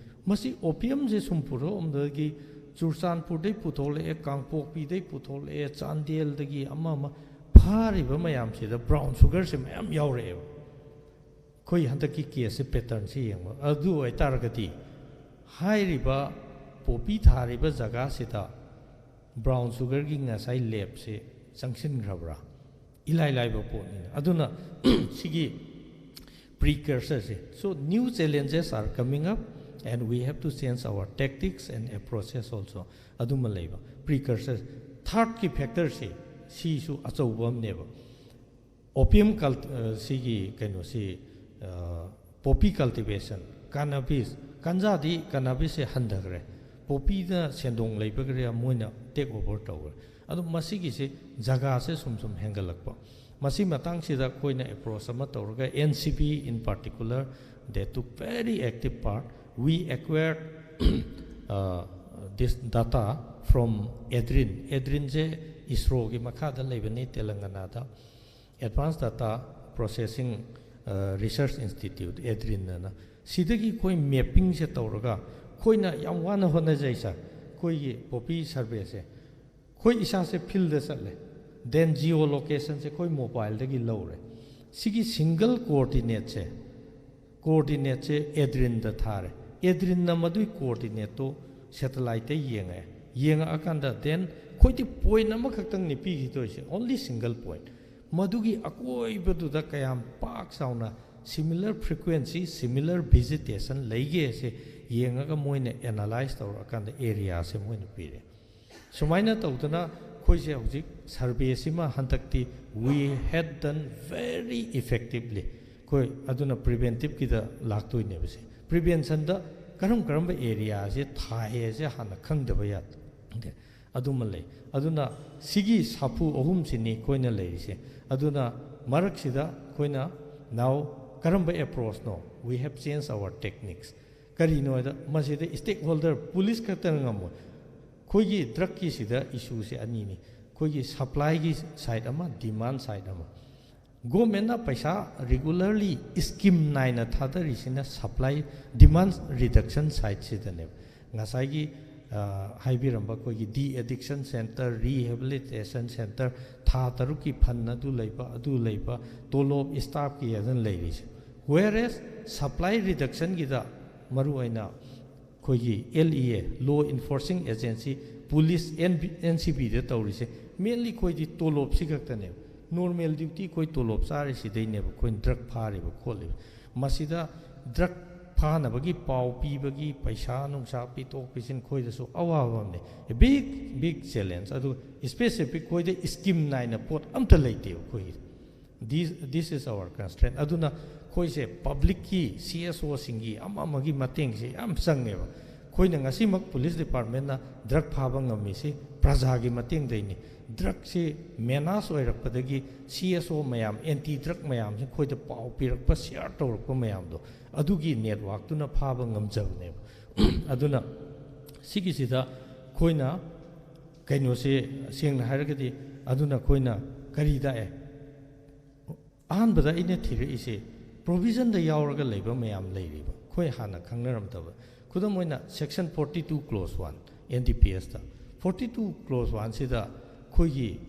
ꯃꯁꯤ opiumꯁꯦ ꯁꯨꯝ ꯄꯨꯔꯛꯑꯝꯕꯗꯒꯤ ꯆꯨꯔꯆꯥꯟꯄꯨꯔꯗꯩ ꯄꯨꯊꯣꯛꯂꯛꯑꯦ, ꯀꯥꯡꯄꯣꯛꯄꯤꯗꯩ ꯄꯨꯊꯣꯛꯂꯛꯑꯦ, ꯆꯥꯟꯗꯦꯜꯗꯒꯤ, ꯑꯃ ꯑꯃ, ꯐꯥꯔꯤꯕ ꯃꯌꯥꯝꯁꯤꯗ brown sugarꯁꯦ ꯃꯌꯥꯝ ꯌꯥꯎꯔꯛꯑꯦꯕ꯫ ꯑꯩꯈꯣꯏ ꯍꯟꯗꯛꯀꯤ caseꯁꯦ, patternꯁꯦ ꯌꯦꯡꯕ ꯑꯗꯨ ꯑꯣꯏꯇꯥꯔꯒꯗꯤ, ꯍꯥꯏꯔꯤꯕ poppy ꯊꯥꯔꯤꯕ ꯖꯒꯥꯁꯤꯗ brown sugarꯒꯤ ꯉꯁꯥꯏ labꯁꯦ ꯆꯪꯁꯤꯟꯈ꯭ꯔꯕ꯭ꯔꯥ? ꯏꯂꯥꯏ ꯂꯥꯏꯕ ꯄꯣꯠꯅꯤꯅ꯫ ꯑꯗꯨꯅ ꯁꯤꯒꯤ precursorꯁꯦ, so new challenges are coming up and we have to change our tactics and approaches also, ꯑꯗꯨꯃ ꯂꯩꯕ꯫ Precursor, thirdꯀꯤ factorꯁꯦ, ꯁꯤꯁꯨ ꯑꯆꯧꯕ ꯑꯃꯅꯦꯕ꯫ Opium cult-, ꯑ, ꯁꯤꯒꯤ ꯀꯩꯅꯣꯁꯤ, ꯑ, poppy cultivation, cannabis, ꯒꯟꯖꯥꯗꯤ, cannabisꯁꯦ ꯍꯟꯊꯈ꯭ꯔꯦ, poppyꯅ ꯁꯦꯟꯗꯣꯡ ꯂꯩꯕꯒꯤꯔ ꯃꯣꯏꯅ take over ꯇꯧꯈ꯭ꯔꯦ꯫ ꯑꯗꯣ ꯃꯁꯤꯒꯤꯁꯦ ꯖꯒꯥꯁꯦ ꯁꯨꯝ ꯁꯨꯝ ꯍꯦꯟꯒꯠꯂꯛꯄ꯫ ꯃꯁꯤ ꯃꯇꯥꯡꯁꯤꯗ ꯑꯩꯈꯣꯏꯅ approach ꯑꯃ ꯇꯧꯔꯒ, N C B in particular, they took very active part. We acquired, uh, this data from ADRIN. ADRINꯁꯦ ISROꯒꯤ ꯃꯈꯥꯗ ꯂꯩꯕꯅꯤ, ꯇꯦꯂꯪꯒꯅꯥꯗ꯫ Advanced Data Processing, ꯑ, Research Institute, ADRIN ꯑꯅ꯫ ꯁꯤꯗꯒꯤ ꯑꯩꯈꯣꯏ mappingꯁꯦ ꯇꯧꯔꯒ, ꯑꯩꯈꯣꯏꯅ ꯌꯥꯝ ꯋꯥꯅ ꯍꯣꯠꯅꯖꯩ, sir, ꯑꯩꯈꯣꯏꯒꯤ poppy surveyꯁꯦ꯫ ꯑꯩꯈꯣꯏ ꯏꯁꯥꯁꯦ fieldꯇ ꯆꯠꯂꯦ, then geolocationꯁꯦ ꯑꯩꯈꯣꯏ mobileꯗꯒꯤ ꯂꯧꯔꯦ꯫ ꯁꯤꯒꯤ single coordinateꯁꯦ, coordinateꯁꯦ ADRINꯗ ꯊꯥꯔꯦ꯫ ADRINꯅ ꯃꯗꯨꯒꯤ coordinateꯇꯣ satelliteꯇ ꯌꯦꯡꯉꯛꯑꯦ꯫ ꯌꯦꯡꯉꯛꯑꯀꯥꯟꯗ, then ꯑꯩꯈꯣꯏꯗꯤ point ꯑꯃꯈꯛꯇꯪꯅꯤ ꯄꯤꯈꯤꯗꯣꯏꯁꯦ, only single point꯫ ꯃꯗꯨꯒꯤ ꯑꯀꯣꯏꯕꯗꯨꯗ ꯀꯌꯥꯝ ꯄꯥꯛ ꯆꯥꯎꯅ similar frequency, similar visitation ꯂꯩꯒꯦꯁꯦ ꯌꯦꯡꯉꯒ ꯃꯣꯏꯅ analyze ꯇꯧꯔꯛꯑꯀꯥꯟꯗ areaꯁꯦ ꯃꯣꯏꯅ ꯄꯤꯔꯦ꯫ ꯁꯨꯃꯥꯏꯅ ꯇꯧꯗꯅ ꯑꯩꯈꯣꯏꯁꯦ ꯍꯧꯖꯤꯛ surveyꯁꯤꯃ ꯍꯟꯗꯛꯇꯤ we had done very effectively꯫ ꯑꯩꯈꯣꯏ ꯑꯗꯨꯅ preventiveꯀꯤꯗ ꯂꯥꯛꯇꯣꯏꯅꯦꯕ ꯁꯦ꯫ Preventionꯗ ꯀꯔꯝ ꯀꯔꯝꯕ areaꯁꯦ ꯊꯥꯏ ꯍꯥꯏꯁꯦ ꯍꯥꯟꯅ ꯈꯪꯗꯕ ꯌꯥꯗꯦ꯫ ꯑꯗꯨꯃ ꯂꯩ꯫ ꯑꯗꯨꯅ ꯁꯤꯒꯤ ꯁꯥꯐꯨ ꯑꯍꯨꯝꯁꯤꯅꯤ ꯑꯩꯈꯣꯏꯅ ꯂꯩꯔꯤꯁꯦ꯫ ꯑꯗꯨꯅ ꯃꯔꯛꯁꯤꯗ ꯑꯩꯈꯣꯏꯅ now ꯀꯔꯝꯕ approachꯅꯣ? We have changed our techniques꯫ ꯀꯔꯤꯅꯣ ꯍꯥꯏꯗ ꯃꯁꯤꯗ stakeholder police ꯈꯛꯇꯅ ꯉꯝꯃꯣꯏ꯫ ꯑꯩꯈꯣꯏꯒꯤ drugꯀꯤꯁꯤꯗ issueꯁꯦ ꯑꯅꯤꯅꯤ꯫ ꯑꯩꯈꯣꯏꯒꯤ supplyꯒꯤ side ꯑꯃ, demand side ꯑꯃ꯫ Governmentꯅ ꯄꯩꯁꯥ regularly scheme ꯅꯥꯏꯅ ꯊꯥꯗꯔꯤꯁꯤꯅ supply, demand reduction sideꯁꯤꯗꯅꯦꯕ꯫ ꯉꯁꯥꯏꯒꯤ ꯑ, ꯍꯥꯏꯕꯤꯔꯝꯕ ꯑꯩꯈꯣꯏꯒꯤ de-addiction centre, rehabilitation centre, ꯊꯥ ꯇꯔꯨꯛꯀꯤ fund ꯑꯗꯨ ꯂꯩꯕ, ꯑꯗꯨ ꯂꯩꯕ, ꯇꯣꯂꯣꯞ staffꯀꯤ ꯑꯗꯨꯅ ꯂꯩꯔꯤꯁꯦ꯫ Whereas supply reductionꯒꯤꯗ ꯃꯔꯨꯑꯣꯏꯅ ꯑꯩꯈꯣꯏꯒꯤ L E A, Law Enforcing Agency, police, N B, N C Bꯗ ꯇꯧꯔꯤꯁꯦ mainly ꯑꯩꯈꯣꯏꯗꯤ ꯇꯣꯂꯣꯞꯁꯤ ꯈꯛꯇꯅꯦꯕ꯫ Normal duty ꯑꯩꯈꯣꯏ ꯇꯣꯂꯣꯞ ꯆꯥꯔꯤꯁꯤꯗꯩꯅꯦꯕ ꯑꯩꯈꯣꯏꯅ drug ꯐꯥꯔꯤꯕ ꯈꯣꯠꯂꯤꯕ꯫ ꯃꯁꯤꯗ drug ꯐꯥꯅꯕꯒꯤ ꯄꯥꯎ ꯄꯤꯕꯒꯤ, ꯄꯩꯁꯥ ꯅꯨꯡꯁꯥ ꯄꯤꯊꯣꯛ ꯄꯤꯁꯤꯟ ꯑꯩꯈꯣꯏꯗꯁꯨ ꯑꯋꯥꯕ ꯑꯃꯅꯤ꯫ A big, big challenge꯫ ꯑꯗꯨ specific ꯑꯩꯈꯣꯏꯗ scheme ꯅꯥꯏꯅ ꯄꯣꯠ ꯑꯝꯇ ꯂꯩꯇꯦꯕ ꯑꯩꯈꯣꯏꯒꯤ꯫ This, this is our constraint꯫ ꯑꯗꯨꯅ ꯑꯩꯈꯣꯏꯁꯦ publicꯀꯤ, C S Oꯁꯤꯡꯒꯤ ꯑꯃ ꯑꯃꯒꯤ ꯃꯇꯦꯡꯁꯦ ꯌꯥꯝ ꯆꯪꯉꯦꯕ꯫ ꯑꯩꯈꯣꯏꯅ ꯉꯁꯤꯃꯛ police departmentꯅ drug ꯐꯥꯕ ꯉꯝꯃꯤꯁꯤ ꯄ꯭ꯔꯖꯥꯒꯤ ꯃꯇꯦꯡꯗꯩꯅꯤ꯫ Drugꯁꯤ menace ꯑꯣꯏꯔꯛꯄꯗꯒꯤ C S O ꯃꯌꯥꯝ, anti drug ꯃꯌꯥꯝꯁꯤ ꯑꯩꯈꯣꯏꯗ ꯄꯥꯎ ꯄꯤꯔꯛꯄ, share ꯇꯧꯔꯛꯄ ꯃꯌꯥꯝꯗꯣ, ꯑꯗꯨꯒꯤ networkꯇꯨꯅ ꯐꯥꯕ ꯉꯝꯖꯕꯅꯦꯕ꯫ ꯑꯗꯨꯅ ꯁꯤꯒꯤꯁꯤꯗ ꯑꯩꯈꯣꯏꯅ ꯀꯩꯅꯣꯁꯦ, ꯁꯦꯡꯅ ꯍꯥꯏꯔꯒꯗꯤ, ꯑꯗꯨꯅ ꯑꯩꯈꯣꯏꯅ ꯀꯔꯤ ꯇꯥꯛꯑꯦ? ꯑꯍꯥꯟꯕꯗ ꯑꯩꯅ ꯊꯤꯔꯛꯏꯁꯦ provisionꯗ ꯌꯥꯎꯔꯒ ꯂꯩꯕ ꯃꯌꯥꯝ ꯂꯩꯔꯤꯕ, ꯑꯩꯈꯣꯏ ꯍꯥꯟꯅ ꯈꯪꯅꯔꯝꯗꯕ꯫ ꯈꯨꯗꯝ ꯑꯣꯏꯅ section forty two clause one N D P Sꯇ, forty two clause oneꯁꯤꯗ ꯑꯩꯈꯣꯏꯒꯤ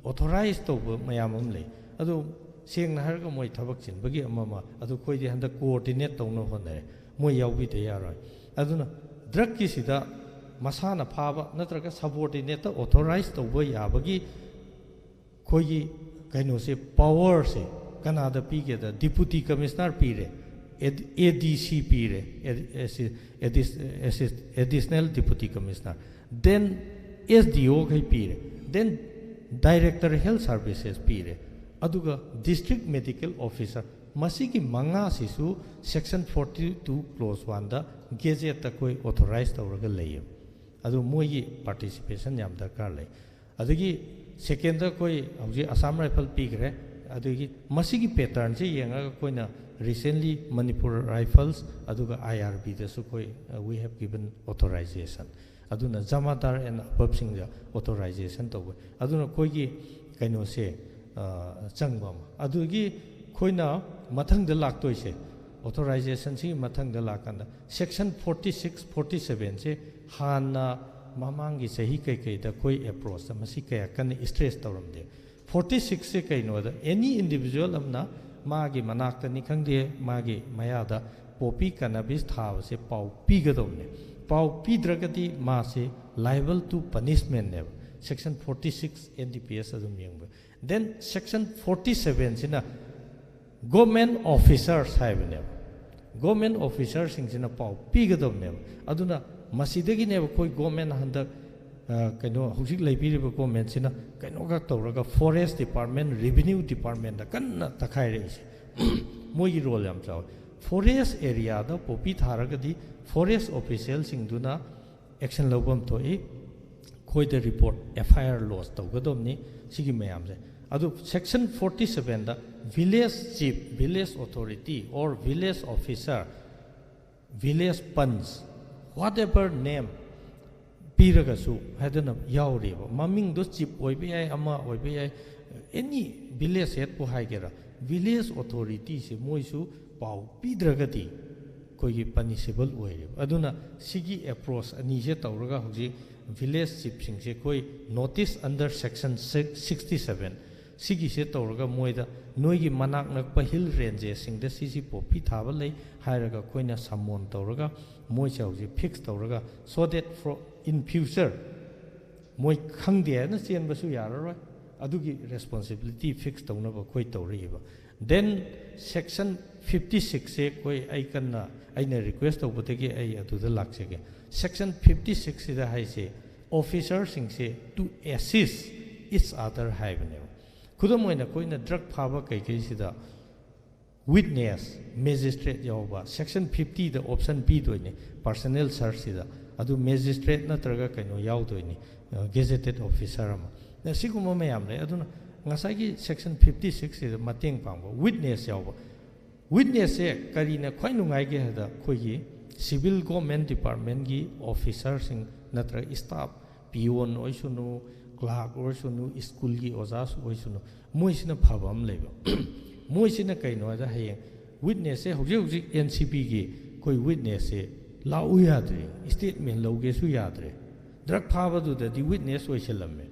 authorize ꯇꯧꯕ ꯃꯌꯥꯝ ꯑꯃ ꯂꯩ꯫ ꯑꯗꯣ ꯁꯦꯡꯅ ꯍꯥꯏꯔꯒ ꯃꯣꯏ ꯊꯕꯛ ꯆꯤꯟꯕꯒꯤ ꯑꯃ ꯑꯃ, ꯑꯗꯨ ꯑꯩꯈꯣꯏꯗꯤ ꯍꯟꯗꯛ coordinate ꯇꯧꯅꯕ ꯍꯣꯠꯅꯔꯦ꯫ ꯃꯣꯏ ꯌꯥꯎꯕꯤꯗ ꯌꯥꯔꯣꯏ꯫ ꯑꯗꯨꯅ drugꯀꯤꯁꯤꯗ ꯃꯁꯥꯅ ꯐꯥꯕ ꯅꯠꯇ꯭ꯔꯒ subordinateꯇ authorize ꯇꯧꯕ ꯌꯥꯕꯒꯤ ꯑꯩꯈꯣꯏꯒꯤ ꯀꯩꯅꯣꯁꯦ, powerꯁꯦ ꯀꯅꯥꯗ ꯄꯤꯒꯦꯗ, ꯗꯤꯄꯨꯇꯤ ꯀꯃꯤꯁꯅꯔ ꯄꯤꯔꯦ, ꯑꯦ ꯗꯤ ꯁꯤ ꯄꯤꯔꯦ, additional deputy commissioner, then S D ꯑꯣꯈꯩ ꯄꯤꯔꯦ, ꯗꯦꯟ ꯗꯥꯏꯔꯦꯛꯇꯔ ꯍꯦꯜꯊ ꯁꯥꯔꯚꯤꯁꯦꯁ ꯄꯤꯔꯦ, ꯑꯗꯨꯒ ꯗꯤꯁꯇ꯭ꯔꯤꯛ ꯃꯦꯗꯤꯀꯦꯜ ꯑꯣꯐꯤꯁꯔ, ꯃꯁꯤꯒꯤ ꯃꯉꯥꯁꯤꯁꯨ ꯁꯦꯛꯁꯟ ꯐꯣꯔꯇꯤ ꯇꯨ ꯀ꯭ꯂꯣꯁ ꯋꯥꯟꯗ ꯒꯦꯖꯦꯠꯇ ꯑꯩꯈꯣꯏ ꯑꯣꯊꯣꯔꯥꯏꯁ ꯇꯧꯔꯒ ꯂꯩꯌꯦꯕ꯫ ꯑꯗꯨ ꯃꯣꯏꯒꯤ ꯄꯥꯔꯇꯤꯁꯤꯄꯦꯁꯟ ꯌꯥꯝ ꯗꯔꯀꯥꯔ ꯂꯩ꯫ ꯑꯗꯒꯤ ꯁꯦꯀꯦꯟꯗ ꯑꯩꯈꯣꯏ ꯍꯧꯖꯤꯛ ꯑꯁꯥꯝ ꯔꯥꯏꯐꯜ ꯄꯤꯈ꯭ꯔꯦ꯫ ꯑꯗꯒꯤ ꯃꯁꯤꯒꯤ ꯄꯦꯇꯔꯟꯁꯦ ꯌꯦꯡꯉꯒ ꯑꯩꯈꯣꯏꯅ ꯔꯤꯁꯦꯟꯂꯤ ꯃꯅꯤꯄꯨꯔ ꯔꯥꯏꯐꯜꯁ ꯑꯗꯨꯒ ꯑꯥꯏ ꯑꯥꯔ ꯕꯤꯗꯁꯨ ꯑꯩꯈꯣꯏ, we have given authorization꯫ ꯑꯗꯨꯅ ꯖꯃꯥꯗꯥꯔ ꯑꯦꯟ ꯑꯕꯕꯁꯤꯡꯗ ꯑꯣꯊꯣꯔꯥꯏꯖꯦꯁꯟ ꯇꯧꯕ꯫ ꯑꯗꯨꯅ ꯑꯩꯈꯣꯏꯒꯤ ꯀꯩꯅꯣꯁꯦ, ꯑ, ꯆꯪꯕ ꯑꯃ꯫ ꯑꯗꯨꯒꯤ ꯑꯩꯈꯣꯏꯅ ꯃꯊꯪꯗ ꯂꯥꯛꯇꯣꯏꯁꯦ, ꯑꯣꯊꯣꯔꯥꯏꯖꯦꯁꯟꯁꯤꯒꯤ ꯃꯊꯪꯗ ꯂꯥꯛꯀꯥꯟꯗ ꯁꯦꯛꯁꯟ ꯐꯣꯔꯇꯤ ꯁꯤꯛꯁ, ꯐꯣꯔꯇꯤ ꯁꯕꯦꯟꯁꯦ ꯍꯥꯟꯅ ꯃꯃꯥꯡꯒꯤ ꯆꯍꯤ ꯀꯩꯀꯩꯗ ꯑꯩꯈꯣꯏ ꯑꯦꯄ꯭ꯔꯣꯆꯇ ꯃꯁꯤ ꯀꯌꯥ ꯀꯟꯅ ꯏꯁꯇ꯭ꯔꯦꯁ ꯇꯧꯔꯝꯗꯦ꯫ ꯐꯣꯔꯇꯤ ꯁꯤꯛꯁꯁꯦ ꯀꯩꯅꯣꯗ, ꯑꯦꯅꯤ ꯏꯟꯗꯤꯕꯤꯖꯨꯋꯦꯜ ꯑꯃꯅ ꯃꯥꯒꯤ ꯃꯅꯥꯛꯇꯅꯤ ꯈꯪꯗꯦ, ꯃꯥꯒꯤ ꯃꯌꯥꯗ ꯄꯣꯄꯤ ꯀꯅꯥꯕꯤꯁ ꯊꯥꯕꯁꯦ ꯄꯥꯎ ꯄꯤꯒꯗꯧꯕꯅꯦ꯫ ꯄꯥꯎ ꯄꯤꯗ꯭ꯔꯒꯗꯤ ꯃꯥꯁꯦ liable to punishmentꯅꯦꯕ꯫ Section forty six N D P S ꯑꯗꯨꯝ ꯌꯦꯡꯕ꯫ ꯗꯦꯟ ꯁꯦꯛꯁꯟ ꯐꯣꯔꯇꯤ ꯁꯕꯦꯟꯁꯤꯅ ꯒꯣꯔꯃꯦꯟ ꯑꯣꯐꯤꯁꯔꯁ ꯍꯥꯏꯕꯅꯦꯕ꯫ ꯒꯣꯔꯃꯦꯟ ꯑꯣꯐꯤꯁꯔꯁꯤꯡꯁꯤꯅ ꯄꯥꯎ ꯄꯤꯒꯗꯕꯅꯦꯕ꯫ ꯑꯗꯨꯅ ꯃꯁꯤꯗꯒꯤꯅꯦꯕ ꯑꯩꯈꯣꯏ ꯒꯣꯔꯃꯦꯟ ꯍꯟꯗꯛ, ꯑ, ꯀꯩꯅꯣ, ꯍꯧꯖꯤꯛ ꯂꯩꯕꯤꯔꯤꯕ ꯒꯣꯔꯃꯦꯟꯁꯤꯅ ꯀꯩꯅꯣ ꯈꯛ ꯇꯧꯔꯒ ꯐꯣꯔꯦꯁ ꯗꯤꯄꯥꯔꯠꯃꯦꯟ, ꯔꯦꯚꯤꯅ꯭ꯌꯨ ꯗꯤꯄꯥꯔꯠꯃꯦꯟꯗ ꯀꯟꯅ ꯇꯛꯈꯥꯏꯔꯛꯏꯁꯦ꯫ ꯃꯣꯏꯒꯤ ꯔꯣꯜ ꯌꯥꯝ ꯆꯥꯎꯋꯤ꯫ ꯐꯣꯔꯦꯁ ꯑꯦꯔꯤꯌꯥꯗ ꯄꯣꯄꯤ ꯊꯥꯔꯒꯗꯤ ꯐꯣꯔꯦꯁ ꯑꯣꯐꯤꯁꯦꯜꯁꯤꯡꯗꯨꯅ ꯑꯦꯛꯁꯟ ꯂꯧꯐꯝ ꯊꯣꯛꯏ꯫ ꯑꯩꯈꯣꯏꯗ ꯔꯤꯄꯣꯔꯠ, ꯑꯦꯐ ꯑꯥꯏ ꯑꯥꯔ ꯂꯣꯖ ꯇꯧꯒꯗꯕꯅꯤ꯫ ꯁꯤꯒꯤ ꯃꯌꯥꯝꯁꯦ꯫ ꯑꯗꯨ ꯁꯦꯛꯁꯟ ꯐꯣꯔꯇꯤ ꯁꯕꯦꯟꯗ village chief, village authority or village officer, village punch, whatever name ꯄꯤꯔꯒꯁꯨ ꯍꯥꯏꯗꯅ ꯌꯥꯎꯔꯤꯕ꯫ ꯃꯃꯤꯡꯗꯣ ꯆꯤꯞ ꯑꯣꯏꯕ ꯌꯥꯏ, ꯑꯃ ꯑꯣꯏꯕ ꯌꯥꯏ, ꯑꯦꯅꯤ ꯚꯤꯂꯦꯖ ꯍꯦꯗꯄꯨ ꯍꯥꯏꯒꯦꯔꯥ, ꯚꯤꯂꯦꯖ ꯑꯣꯊꯣꯔꯤꯇꯤꯁꯦ ꯃꯣꯏꯁꯨ ꯄꯥꯎ ꯄꯤꯗ꯭ꯔꯒꯗꯤ ꯑꯩꯈꯣꯏꯒꯤ ꯄꯅꯤꯁꯦꯕꯜ ꯑꯣꯏꯔꯦꯕ꯫ ꯑꯗꯨꯅ ꯁꯤꯒꯤ ꯑꯦꯄ꯭ꯔꯣꯆ ꯑꯅꯤꯁꯦ ꯇꯧꯔꯒ ꯍꯧꯖꯤꯛ ꯚꯤꯂꯦꯖ ꯆꯤꯞꯁꯤꯡꯁꯦ ꯑꯩꯈꯣꯏ notice under section sixty seven ꯁꯤꯒꯤꯁꯦ ꯇꯧꯔꯒ ꯃꯣꯏꯗ ꯅꯣꯏꯒꯤ ꯃꯅꯥꯛ ꯅꯛꯄ ꯍꯤꯜ ꯔꯦꯟꯖꯦꯁꯁꯤꯡꯗ ꯁꯤꯁꯤ ꯄꯣꯄꯤ ꯊꯥꯕ ꯂꯩ ꯍꯥꯏꯔꯒ ꯑꯩꯈꯣꯏꯅ ꯁꯝꯃꯣꯟ ꯇꯧꯔꯒ ꯃꯣꯏꯁꯦ ꯍꯧꯖꯤꯛ ꯐꯤꯛꯁ ꯇꯧꯔꯒ, so that for in future ꯃꯣꯏ ꯈꯪꯗꯦ ꯍꯥꯏꯅ ꯆꯦꯟꯕꯁꯨ ꯌꯥꯔꯔꯣꯏ꯫ ꯑꯗꯨꯒꯤ responsibility fix ꯇꯧꯅꯕ ꯑꯩꯈꯣꯏ ꯇꯧꯔꯛꯏꯕ꯫ Then section fifty six ꯁꯦ ꯑꯩꯈꯣꯏ, ꯑꯩ ꯀꯟꯅ, ꯑꯩꯅ request ꯇꯧꯕꯗꯒꯤ ꯑꯩ ꯑꯗꯨꯗ ꯂꯥꯛꯆꯒꯦ꯫ Section fifty six ꯁꯤꯗ ꯍꯥꯏꯁꯦ officer ꯁꯤꯡꯁꯦ to assist each other ꯍꯥꯏꯕꯅꯦꯕ꯫ ꯈꯨꯗꯝ ꯑꯣꯏꯅ ꯑꯩꯈꯣꯏꯅ drug ꯐꯥꯕ ꯀꯩꯀꯩꯁꯤꯗ witness, magistrate ꯌꯥꯎꯕ, section fifty ꯗ option ꯄꯤꯗꯣꯏꯅꯤ personal search ꯁꯤꯗ꯫ ꯑꯗꯨ magistrate ꯅꯠꯇ꯭ꯔꯒ ꯀꯩꯅꯣ ꯌꯥꯎꯗꯣꯏꯅꯤ, gazetted officer ꯑꯃ꯫ ꯑꯁꯤꯒꯨꯝꯕ ꯃꯌꯥꯝ ꯂꯩ꯫ ꯑꯗꯨꯅ ꯉꯁꯥꯏꯒꯤ section fifty six ꯁꯤꯗ ꯃꯇꯦꯡ ꯄꯥꯡꯕ, witness ꯌꯥꯎꯕ꯫ Witness ꯁꯦ ꯀꯔꯤꯅ ꯈ꯭ꯋꯥꯏ ꯅꯨꯡꯉꯥꯏꯒꯦ ꯍꯥꯏꯗ, ꯑꯩꯈꯣꯏꯒꯤ civil government department ꯀꯤ officer ꯁꯤꯡ ꯅꯠꯇ꯭ꯔꯒ staff, peon ꯑꯣꯏꯁꯅꯨ, clerk ꯑꯣꯏꯁꯅꯨ, school ꯒꯤ ꯑꯣꯖꯥꯁꯨ ꯑꯣꯏꯁꯅꯨ, ꯃꯣꯏꯁꯤꯅ ꯐꯕ ꯑꯃ ꯂꯩꯕ꯫ ꯃꯣꯏꯁꯤꯅ ꯀꯩꯅꯣ ꯍꯥꯏꯗ, ꯍꯌꯦꯡ witness ꯁꯦ, ꯍꯧꯖꯤꯛ ꯍꯧꯖꯤꯛ N C B ꯒꯤ ꯑꯩꯈꯣꯏ witness ꯁꯦ ꯂꯥꯛꯎ ꯌꯥꯗ꯭ꯔꯦ, statement ꯂꯧꯒꯦꯁꯨ ꯌꯥꯗ꯭ꯔꯦ꯫ Drug ꯐꯥꯕꯗꯨꯗꯗꯤ witness ꯑꯣꯏꯁꯜꯂꯝꯃꯦ꯫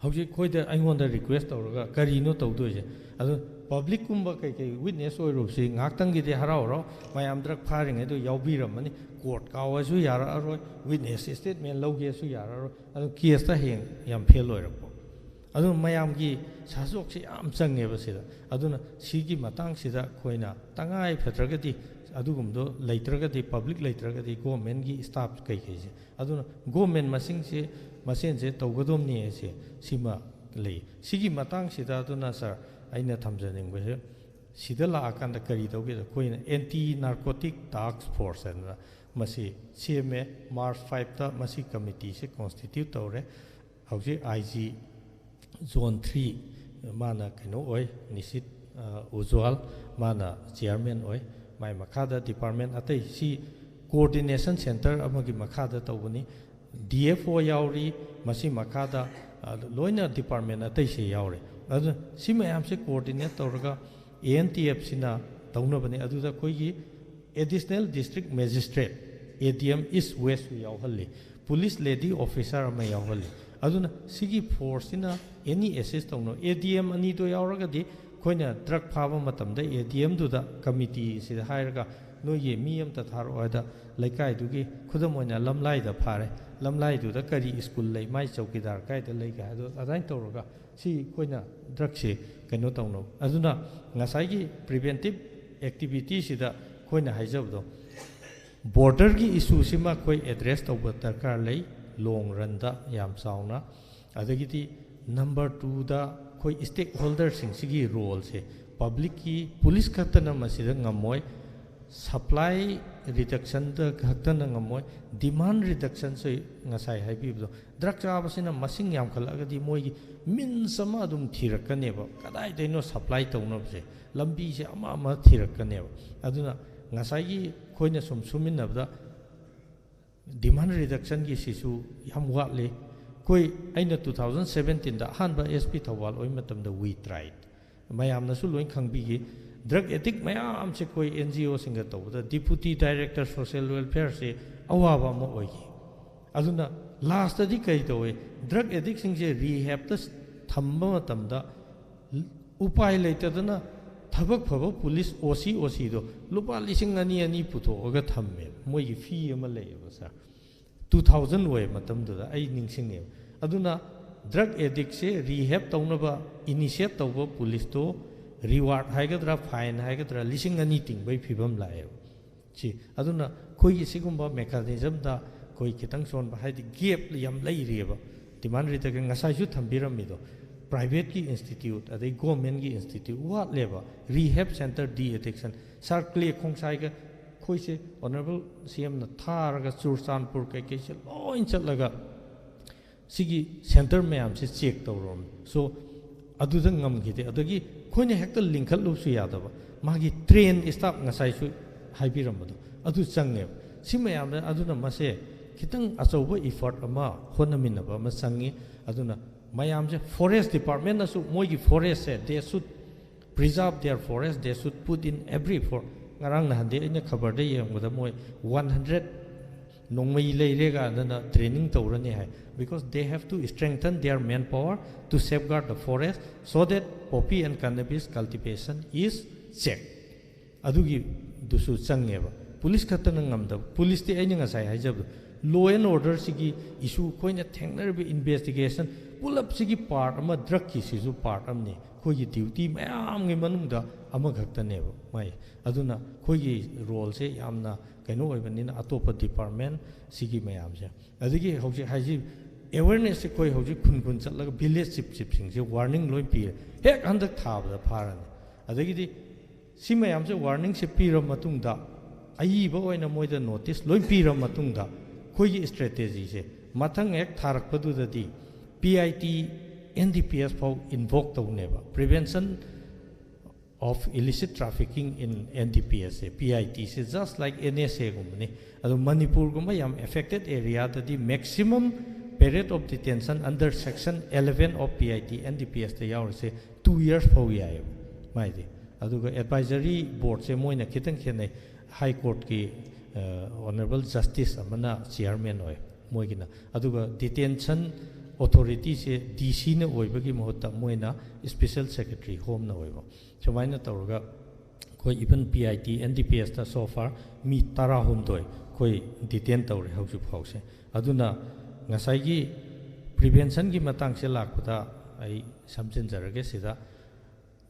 ꯍꯧꯖꯤꯛ ꯑꯩꯈꯣꯏꯗ, ꯑꯩꯉꯣꯟꯗ request ꯇꯧꯔꯒ ꯀꯔꯤꯅꯣ ꯇꯧꯗꯣꯏꯁꯦ? ꯑꯗꯨ public ꯀꯨꯝꯕ ꯀꯩꯀꯩ witness ꯑꯣꯏꯔꯨꯕꯁꯤ ꯉꯥꯏꯍꯥꯛꯇꯪꯒꯤꯗꯤ ꯍꯔꯥꯎ ꯍꯔꯥꯎ ꯃꯌꯥꯝ drug ꯐꯥꯔꯤꯉꯩꯗ ꯌꯥꯎꯕꯤꯔꯝꯃꯅꯤ꯫ Court ꯀꯥꯎꯑꯁꯨ ꯌꯥꯔꯛꯑꯔꯣꯏ, witness statement ꯂꯧꯒꯦꯁꯨ ꯌꯥꯔꯛꯑꯔꯣꯏ꯫ ꯑꯗꯨ case ꯇ ꯍꯌꯦꯡ ꯌꯥꯝ fail ꯑꯣꯏꯔꯛꯄ꯫ ꯑꯗꯨꯅ ꯃꯌꯥꯝꯒꯤ ꯁꯥꯖꯣꯛꯁꯦ ꯌꯥꯝ ꯆꯪꯉꯦꯕ ꯁꯤꯗ꯫ ꯑꯗꯨꯅ ꯁꯤꯒꯤ ꯃꯇꯥꯡꯁꯤꯗ ꯑꯩꯈꯣꯏꯅ ꯇꯉꯥꯏ ꯐꯗ꯭ꯔꯒꯗꯤ, ꯑꯗꯨꯒꯨꯝꯕꯗꯣ ꯂꯩꯇ꯭ꯔꯒꯗꯤ, public ꯂꯩꯇ꯭ꯔꯒꯗꯤ government ꯀꯤ staff ꯀꯩꯀꯩꯁꯦ, ꯑꯗꯨꯅ government ꯃꯁꯤꯡꯁꯦ, ꯃꯁꯦꯟꯁꯦ ꯇꯧꯒꯗꯕꯅꯤ ꯍꯥꯏꯁꯦ ꯁꯤꯃ ꯂꯩ꯫ ꯁꯤꯒꯤ ꯃꯇꯥꯡꯁꯤꯗ ꯑꯗꯨꯅ sir, ꯑꯩꯅ ꯊꯝꯖꯅꯤꯡꯕꯁꯦ, ꯁꯤꯗ ꯂꯥꯛꯑꯀꯥꯟꯗ ꯀꯔꯤ ꯇꯧꯒꯦꯗ, ꯑꯩꯈꯣꯏꯅ Anti Narcotic Task Force ꯍꯥꯏꯗꯅ ꯃꯁꯤ ꯁꯦꯝꯃꯦ꯫ March five ꯇ ꯃꯁꯤ committee ꯁꯦ constitute ꯇꯧꯔꯦ꯫ ꯍꯧꯖꯤꯛ I G Zone three ꯃꯥꯅ ꯀꯩꯅꯣ ꯑꯣꯏ, ꯅꯤꯁꯤꯠ, ꯑ, ꯎꯖ꯭ꯋꯥꯜ, ꯃꯥꯅ chairman ꯑꯣꯏ꯫ ꯃꯥꯏ ꯃꯈꯥꯗ department ꯑꯇꯩ, ꯁꯤ coordination centre ꯑꯃꯒꯤ ꯃꯈꯥꯗ ꯇꯧꯕꯅꯤ꯫ D F O ꯌꯥꯎꯔꯤ, ꯃꯁꯤ ꯃꯈꯥꯗ, ꯑ, ꯂꯣꯏꯅ department ꯑꯇꯩꯁꯦ ꯌꯥꯎꯔꯤ꯫ ꯑꯗꯨꯅ ꯁꯤ ꯃꯌꯥꯝꯁꯦ coordinate ꯇꯧꯔꯒ A N T F ꯁꯤꯅ ꯇꯧꯅꯕꯅꯤ꯫ ꯑꯗꯨꯗ ꯑꯩꯈꯣꯏꯒꯤ Additional District Magistrate, A D M East West ꯁꯨ ꯌꯥꯎꯍꯜꯂꯤ, police lady officer ꯑꯃ ꯌꯥꯎꯍꯜꯂꯤ꯫ ꯑꯗꯨꯅ ꯁꯤꯒꯤ force ꯁꯤꯅ any assist ꯇꯧꯅ, A D M ꯑꯅꯤꯗꯣ ꯌꯥꯎꯔꯒꯗꯤ ꯑꯩꯈꯣꯏꯅ drug ꯐꯥꯕ ꯃꯇꯝꯗ A D M ꯗꯨꯗ committee ꯁꯤꯗ ꯍꯥꯏꯔꯒ ꯅꯣꯏꯒꯤ ꯃꯤ ꯑꯃꯇ ꯊꯥꯔꯛꯑꯣ ꯍꯥꯏꯗ, ꯂꯩꯀꯥꯏꯗꯨꯒꯤ, ꯈꯨꯗꯝ ꯑꯣꯏꯅ ꯂꯝꯂꯥꯏꯗ ꯐꯥꯔꯦ, ꯂꯝꯂꯥꯏꯗꯨꯗ ꯀꯔꯤ ꯁ꯭ꯀꯨꯜ ꯂꯩ, ꯃꯥꯏ ꯆꯧꯀꯤꯗꯥꯔ ꯀꯥꯏꯗ ꯂꯩꯒꯦ ꯍꯥꯏꯗꯣ ꯑꯗꯨꯃꯥꯏꯅ ꯇꯧꯔꯒ ꯁꯤ ꯑꯩꯈꯣꯏꯅ ꯗ꯭ꯔꯒꯁꯦ ꯀꯩꯅꯣ ꯇꯧꯅꯕ꯫ ꯑꯗꯨꯅ ꯉꯁꯥꯏꯒꯤ ꯄ꯭ꯔꯤꯚꯦꯟꯇꯤꯞ ꯑꯦꯛꯇꯤꯚꯤꯇꯤꯁꯤꯗ ꯑꯩꯈꯣꯏꯅ ꯍꯥꯏꯖꯕꯗꯣ, ꯕꯣꯔꯗꯔꯒꯤ ꯏꯁꯨꯁꯤꯃ ꯑꯩꯈꯣꯏ ꯑꯦꯗ꯭ꯔꯦꯁ ꯇꯧꯕ ꯗꯔꯀꯥꯔ ꯂꯩ ꯂꯣꯡ ꯔꯟꯗ ꯌꯥꯝ ꯆꯥꯎꯅ꯫ ꯑꯗꯒꯤꯗꯤ ꯅꯝꯕꯔ ꯇꯨꯗ ꯑꯩꯈꯣꯏ ꯁ꯭ꯇꯦꯛ ꯍꯣꯜꯗꯔꯁꯤꯡꯁꯤꯒꯤ ꯔꯣꯜꯁꯦ, ꯄꯕ꯭ꯂꯤꯛꯀꯤ, ꯄꯨꯂꯤꯁ ꯈꯛꯇꯅ ꯃꯁꯤꯗ ꯉꯝꯃꯣꯏ, ꯁꯄ꯭ꯂꯥꯏ ꯔꯤꯗꯛꯁꯟꯗ ꯈꯛꯇꯅ ꯉꯝꯃꯣꯏ, ꯗꯤꯃꯥꯟ ꯔꯤꯗꯛꯁꯟꯁꯨ ꯉꯁꯥꯏ ꯍꯥꯏꯕꯤꯕꯗꯣ, ꯗ꯭ꯔꯒ ꯆꯥꯕꯁꯤꯅ ꯃꯁꯤꯡ ꯌꯥꯝꯈꯠꯂꯛꯑꯒꯗꯤ ꯃꯣꯏꯒꯤ ꯃꯤꯟꯁ ꯑꯃ ꯑꯗꯨꯝ ꯊꯤꯔꯛꯀꯅꯦꯕ, ꯀꯗꯥꯏꯗꯩꯅꯣ ꯁꯄ꯭ꯂꯥꯏ ꯇꯧꯅꯕꯁꯦ, ꯂꯝꯕꯤꯁꯦ ꯑꯃ ꯑꯃ ꯊꯤꯔꯛꯀꯅꯦꯕ꯫ ꯑꯗꯨꯅ ꯉꯁꯥꯏꯒꯤ ꯑꯩꯈꯣꯏꯅ ꯁꯨꯝ ꯁꯨꯃꯤꯟꯅꯕꯗ ꯗꯤꯃꯥꯟ ꯔꯤꯗꯛꯁꯟꯒꯤꯁꯤꯁꯨ ꯌꯥꯝ ꯋꯥꯠꯂꯤ꯫ ꯑꯩꯈꯣꯏ, ꯑꯩꯅ ꯇꯨ ꯊꯥꯎꯖꯟ ꯁꯕꯦꯟꯇꯤꯟꯗ ꯑꯍꯥꯟꯕ ꯑꯦꯁ ꯄꯤ ꯊꯧꯕꯥꯜ ꯑꯣꯏꯕ ꯃꯇꯝꯗ we tried, ꯃꯌꯥꯝꯅꯁꯨ ꯂꯣꯏ ꯈꯪꯕꯤꯈꯤ, ꯗ꯭ꯔꯒ ꯑꯦꯗꯤꯛ ꯃꯌꯥꯝꯁꯦ ꯑꯩꯈꯣꯏ ꯑꯦꯟ ꯖꯤ ꯑꯣꯁꯤꯡꯒ ꯇꯧꯕꯗ ꯗꯤꯄꯨꯇꯤ ꯗꯥꯏꯔꯦꯛꯇꯔ ꯁꯣꯁꯤꯌꯦꯜ ꯋꯦꯜꯐꯤꯌꯔꯁꯦ ꯑꯋꯥꯕ ꯑꯃ ꯑꯣꯏꯈꯤ꯫ ꯑꯗꯨꯅ ꯂꯥꯁꯇꯗꯤ ꯀꯔꯤ ꯇꯧꯋꯦ? ꯗ꯭ꯔꯒ ꯑꯦꯗꯤꯛꯁꯤꯡꯁꯦ ꯔꯤꯍꯦꯞꯇ ꯊꯝꯕ ꯃꯇꯝꯗ ꯎꯄꯥꯏ ꯂꯩꯇꯗꯅ ꯊꯕꯛ ꯐꯕ ꯄꯨꯂꯤꯁ ꯑꯣ ꯁꯤ, ꯑꯣ ꯁꯤꯗꯣ ꯂꯨꯄꯥ ꯂꯤꯁꯤꯡ ꯑꯅꯤ ꯑꯅꯤ ꯄꯨꯊꯣꯛꯑꯒ ꯊꯝꯃꯦ, ꯃꯣꯏꯒꯤ ꯐꯤ ꯑꯃ ꯂꯩꯌꯦꯕ ꯁꯥꯔ꯫ ꯇꯨ ꯊꯥꯎꯖꯟ ꯑꯣꯏꯕ ꯃꯇꯝꯗꯨꯗ ꯑꯩ ꯅꯤꯡꯁꯤꯡꯉꯦꯕ꯫ ꯑꯗꯨꯅ ꯗ꯭ꯔꯒ ꯑꯦꯗꯤꯛꯁꯦ ꯔꯤꯍꯦꯞ ꯇꯧꯅꯕ ꯏꯅꯤꯁꯤꯌꯦꯠ ꯇꯧꯕ ꯄꯨꯂꯤꯁꯇꯣ ꯔꯤꯋꯥꯔꯗ ꯍꯥꯏꯒꯗ꯭ꯔꯥ, ꯐꯥꯏꯟ ꯍꯥꯏꯒꯗ꯭ꯔꯥ, ꯂꯤꯁꯤꯡ ꯑꯅꯤ ꯇꯤꯡꯕꯒꯤ ꯐꯤꯕꯝ ꯂꯥꯛꯑꯦꯕ꯫ ꯁꯤ ꯑꯗꯨꯅ ꯑꯩꯈꯣꯏꯒꯤ ꯁꯤꯒꯨꯝꯕ ꯃꯦꯀꯥꯅꯤꯖꯝꯗ ꯑꯩꯈꯣꯏ ꯈꯤꯇꯪ ꯁꯣꯟꯕ, ꯍꯥꯏꯗꯤ ꯒꯦꯞ ꯌꯥꯝ ꯂꯩꯔꯤꯑꯕ꯫ ꯗꯤꯃꯥꯟ ꯔꯤꯗꯛꯁꯟ ꯉꯁꯥꯏꯁꯨ ꯊꯝꯕꯤꯔꯝꯃꯤꯗꯣ, ꯄ꯭ꯔꯥꯏꯚꯦꯠꯀꯤ ꯏꯟꯁꯇꯤꯇ꯭ꯌꯨꯠ ꯑꯗꯩ ꯒꯣꯔꯃꯦꯟꯒꯤ ꯏꯟꯁꯇꯤꯇ꯭ꯌꯨꯠ ꯋꯥꯠꯂꯦꯕ꯫ ꯔꯤꯍꯦꯞ ꯁꯦꯟꯇꯔ, ꯗꯤ ꯑꯦꯗꯤꯛꯁꯟ, ꯁꯥꯔ ꯀ꯭ꯂꯦ ꯈꯣꯡꯁꯥꯏꯒ ꯑꯩꯈꯣꯏꯁꯦ ꯑꯣꯅꯔꯦꯕꯜ ꯁꯤ ꯑꯦꯝꯅ ꯊꯥꯔꯒ ꯆꯨꯔꯆꯥꯟꯄꯨꯔ ꯀꯩꯀꯩꯁꯦ ꯂꯣꯏ ꯆꯠꯂꯒ ꯁꯤꯒꯤ ꯁꯦꯟꯇꯔ ꯃꯌꯥꯝꯁꯦ ꯆꯦꯛ ꯇꯧꯔꯨꯔꯕꯅꯤ꯫ ꯁꯣ ꯑꯗꯨꯗ ꯉꯝꯈꯤꯗꯦ꯫ ꯑꯗꯒꯤ ꯑꯩꯈꯣꯏꯅ ꯍꯦꯛꯇ ꯂꯤꯡꯈꯠꯂꯨꯕꯁꯨ ꯌꯥꯗꯕ, ꯃꯥꯒꯤ ꯇ꯭ꯔꯦꯟ ꯁ꯭ꯇꯥꯐ ꯉꯁꯥꯏꯁꯨ ꯍꯥꯏꯕꯤꯔꯝꯕꯗꯣ ꯑꯗꯨ ꯆꯪꯉꯦꯕ꯫ ꯁꯤ ꯃꯌꯥꯝꯅ, ꯑꯗꯨꯅ ꯃꯁꯦ ꯈꯤꯇꯪ ꯑꯆꯧꯕ ꯏꯐꯔꯠ ꯑꯃ, ꯍꯣꯠꯅꯃꯤꯟꯅꯕ ꯑꯃ ꯆꯪꯉꯤ꯫ ꯑꯗꯨꯅ ꯃꯌꯥꯝꯁꯦ, ꯐꯣꯔꯦꯁ ꯗꯤꯄꯥꯔꯠꯃꯦꯟꯅꯁꯨ ꯃꯣꯏꯒꯤ ꯐꯣꯔꯦꯁꯁꯦ, they should preserve their forest, they should put in every for, ꯉꯔꯥꯡ ꯅꯍꯥꯟꯗꯤ ꯑꯩꯅ ꯈꯕꯔꯗ ꯌꯦꯡꯕꯗ ꯃꯣꯏ ꯋꯥꯟ ꯍꯟꯗ꯭ꯔꯦꯠ ꯅꯣꯡꯃꯩ ꯂꯩꯔꯦ ꯀꯥꯟꯗꯅ ꯇ꯭ꯔꯦꯅꯤꯡ ꯇꯧꯔꯅꯤ ꯍꯥꯏ, because they have to strengthen their manpower to safeguard the forest so that poppy and cannabis cultivation is checked꯫ ꯑꯗꯨꯒꯤ ꯗꯨꯁꯨ ꯆꯪꯉꯦꯕ꯫ ꯄꯨꯂꯤꯁ ꯈꯛꯇꯅ ꯉꯝꯗꯕ꯫ ꯄꯨꯂꯤꯁꯇꯤ ꯑꯩꯅ ꯉꯁꯥꯏ ꯍꯥꯏꯖꯕꯗꯣ, ꯂꯣ ꯑꯦꯟ ꯑꯣꯔꯗꯔꯁꯤꯒꯤ ꯏꯁꯨ, ꯑꯩꯈꯣꯏꯅ ꯊꯦꯡꯅꯔꯤꯕ ꯏꯟꯚꯦꯁꯇꯤꯒꯦꯁꯟ ꯄꯨꯂꯞꯁꯤꯒꯤ ꯄꯥꯔꯠ ꯑꯃ, ꯗ꯭ꯔꯛꯀꯤꯁꯤꯁꯨ ꯄꯥꯔꯠ ꯑꯃꯅꯤ꯫ ꯑꯩꯈꯣꯏꯒꯤ ꯗ꯭ꯌꯨꯇꯤ ꯃꯌꯥꯝꯒꯤ ꯃꯅꯨꯡꯗ ꯑꯃꯈꯛꯇꯅꯦꯕ ꯃꯥꯏ꯫ ꯑꯗꯨꯅ ꯑꯩꯈꯣꯏꯒꯤ ꯔꯣꯜꯁꯦ ꯌꯥꯝꯅ ꯀꯩꯅꯣ ꯑꯣꯏꯕꯅꯤꯅ, ꯑꯇꯣꯞꯄ ꯗꯤꯄꯥꯔꯠꯃꯦꯟ ꯁꯤꯒꯤ ꯃꯌꯥꯝꯁꯦ꯫ ꯑꯗꯒꯤ ꯍꯧꯖꯤꯛ ꯍꯥꯏꯁꯤ, ꯑꯦꯋꯦꯔꯅꯦꯁꯁꯦ ꯑꯩꯈꯣꯏ ꯍꯧꯖꯤꯛ ꯈꯨꯟ ꯈꯨꯟ ꯆꯠꯂꯒ ꯚꯤꯂꯦꯖ ꯆꯤꯞ ꯆꯤꯞꯁꯤꯡꯁꯦ ꯋꯥꯔꯅꯤꯡ ꯂꯣꯏ ꯄꯤꯔꯦ꯫ ꯍꯦꯛ ꯍꯟꯗꯛ ꯊꯥꯕꯗ ꯐꯥꯔꯅꯤ꯫ ꯑꯗꯒꯤꯗꯤ ꯁꯤ ꯃꯌꯥꯝꯁꯦ ꯋꯥꯔꯅꯤꯡꯁꯦ ꯄꯤꯔ ꯃꯇꯨꯡꯗ, ꯑꯏꯕ ꯑꯣꯏꯅ ꯃꯣꯏꯗ ꯅꯣꯇꯤꯁ ꯂꯣꯏ ꯄꯤꯔ ꯃꯇꯨꯡꯗ, ꯑꯩꯈꯣꯏꯒꯤ ꯏꯁꯇ꯭ꯔꯦꯇꯦꯖꯤꯁꯦ ꯃꯊꯪ ꯍꯦꯛ ꯊꯥꯔꯛꯄꯗꯨꯗꯗꯤ P I T, and D P ꯑꯦꯁ ꯐꯥꯎ ꯏꯟꯚꯣꯛ ꯇꯧꯅꯦꯕ꯫ Prevention of Illicit Trafficking in N D P S say, P I ꯇꯤꯁꯦ just like N S Aꯒꯨꯝꯕꯅꯤ꯫ ꯑꯗꯣ ꯃꯅꯤꯄꯨꯔꯒꯨꯝꯕ ꯌꯥꯝ affected ꯑꯦꯔꯤꯌꯥꯗꯗꯤ maximum period of detention under section eleven of P I T N D P Sꯇ ꯌꯥꯎꯔꯤꯁꯦ two years ꯐꯥꯎ ꯌꯥꯏꯌꯦꯕ ꯃꯥꯏꯗꯤ꯫ ꯑꯗꯨꯒ advisory ꯕꯣꯔꯗꯁꯦ ꯃꯣꯏꯅ ꯈꯤꯇꯪ ꯈꯦꯠꯅꯩ꯫ ꯍꯥꯏ ꯀꯣꯔꯠꯀꯤ honourable justice ꯑꯃꯅ ꯆꯤꯌꯥꯔꯃꯦꯟ ꯑꯣꯏ ꯃꯣꯏꯒꯤꯅ꯫ ꯑꯗꯨꯒ ꯗꯤꯇꯦꯟꯁꯟ ꯑꯣꯊꯣꯔꯤꯇꯤꯁꯦ ꯗꯤ ꯁꯤꯅ ꯑꯣꯏꯕꯒꯤ ꯃꯍꯨꯠꯇ ꯃꯣꯏꯅ ꯏꯁꯄꯤꯁꯦꯜ ꯁꯦꯀ꯭ꯔꯦꯇꯔꯤ ꯍꯣꯝꯅ ꯑꯣꯏꯕ꯫ ꯁꯨꯃꯥꯏꯅ ꯇꯧꯔꯒ ꯑꯩꯈꯣꯏ even P I T N D P Sꯇ so far ꯃꯤ ꯇꯔꯥꯍꯨꯝꯗꯣꯏ ꯑꯩꯈꯣꯏ ꯗꯤꯇꯦꯟ ꯇꯧꯔꯦ ꯍꯧꯖꯤꯛ ꯐꯥꯎꯁꯦ꯫ ꯑꯗꯨꯅ ꯉꯁꯥꯏꯒꯤ ꯄ꯭ꯔꯤꯚꯦꯟꯁꯟꯒꯤ ꯃꯇꯥꯡꯁꯦ ꯂꯥꯛꯄꯗ ꯑꯩ ꯁꯝꯖꯤꯟꯖꯔꯒꯦ ꯁꯤꯗ꯫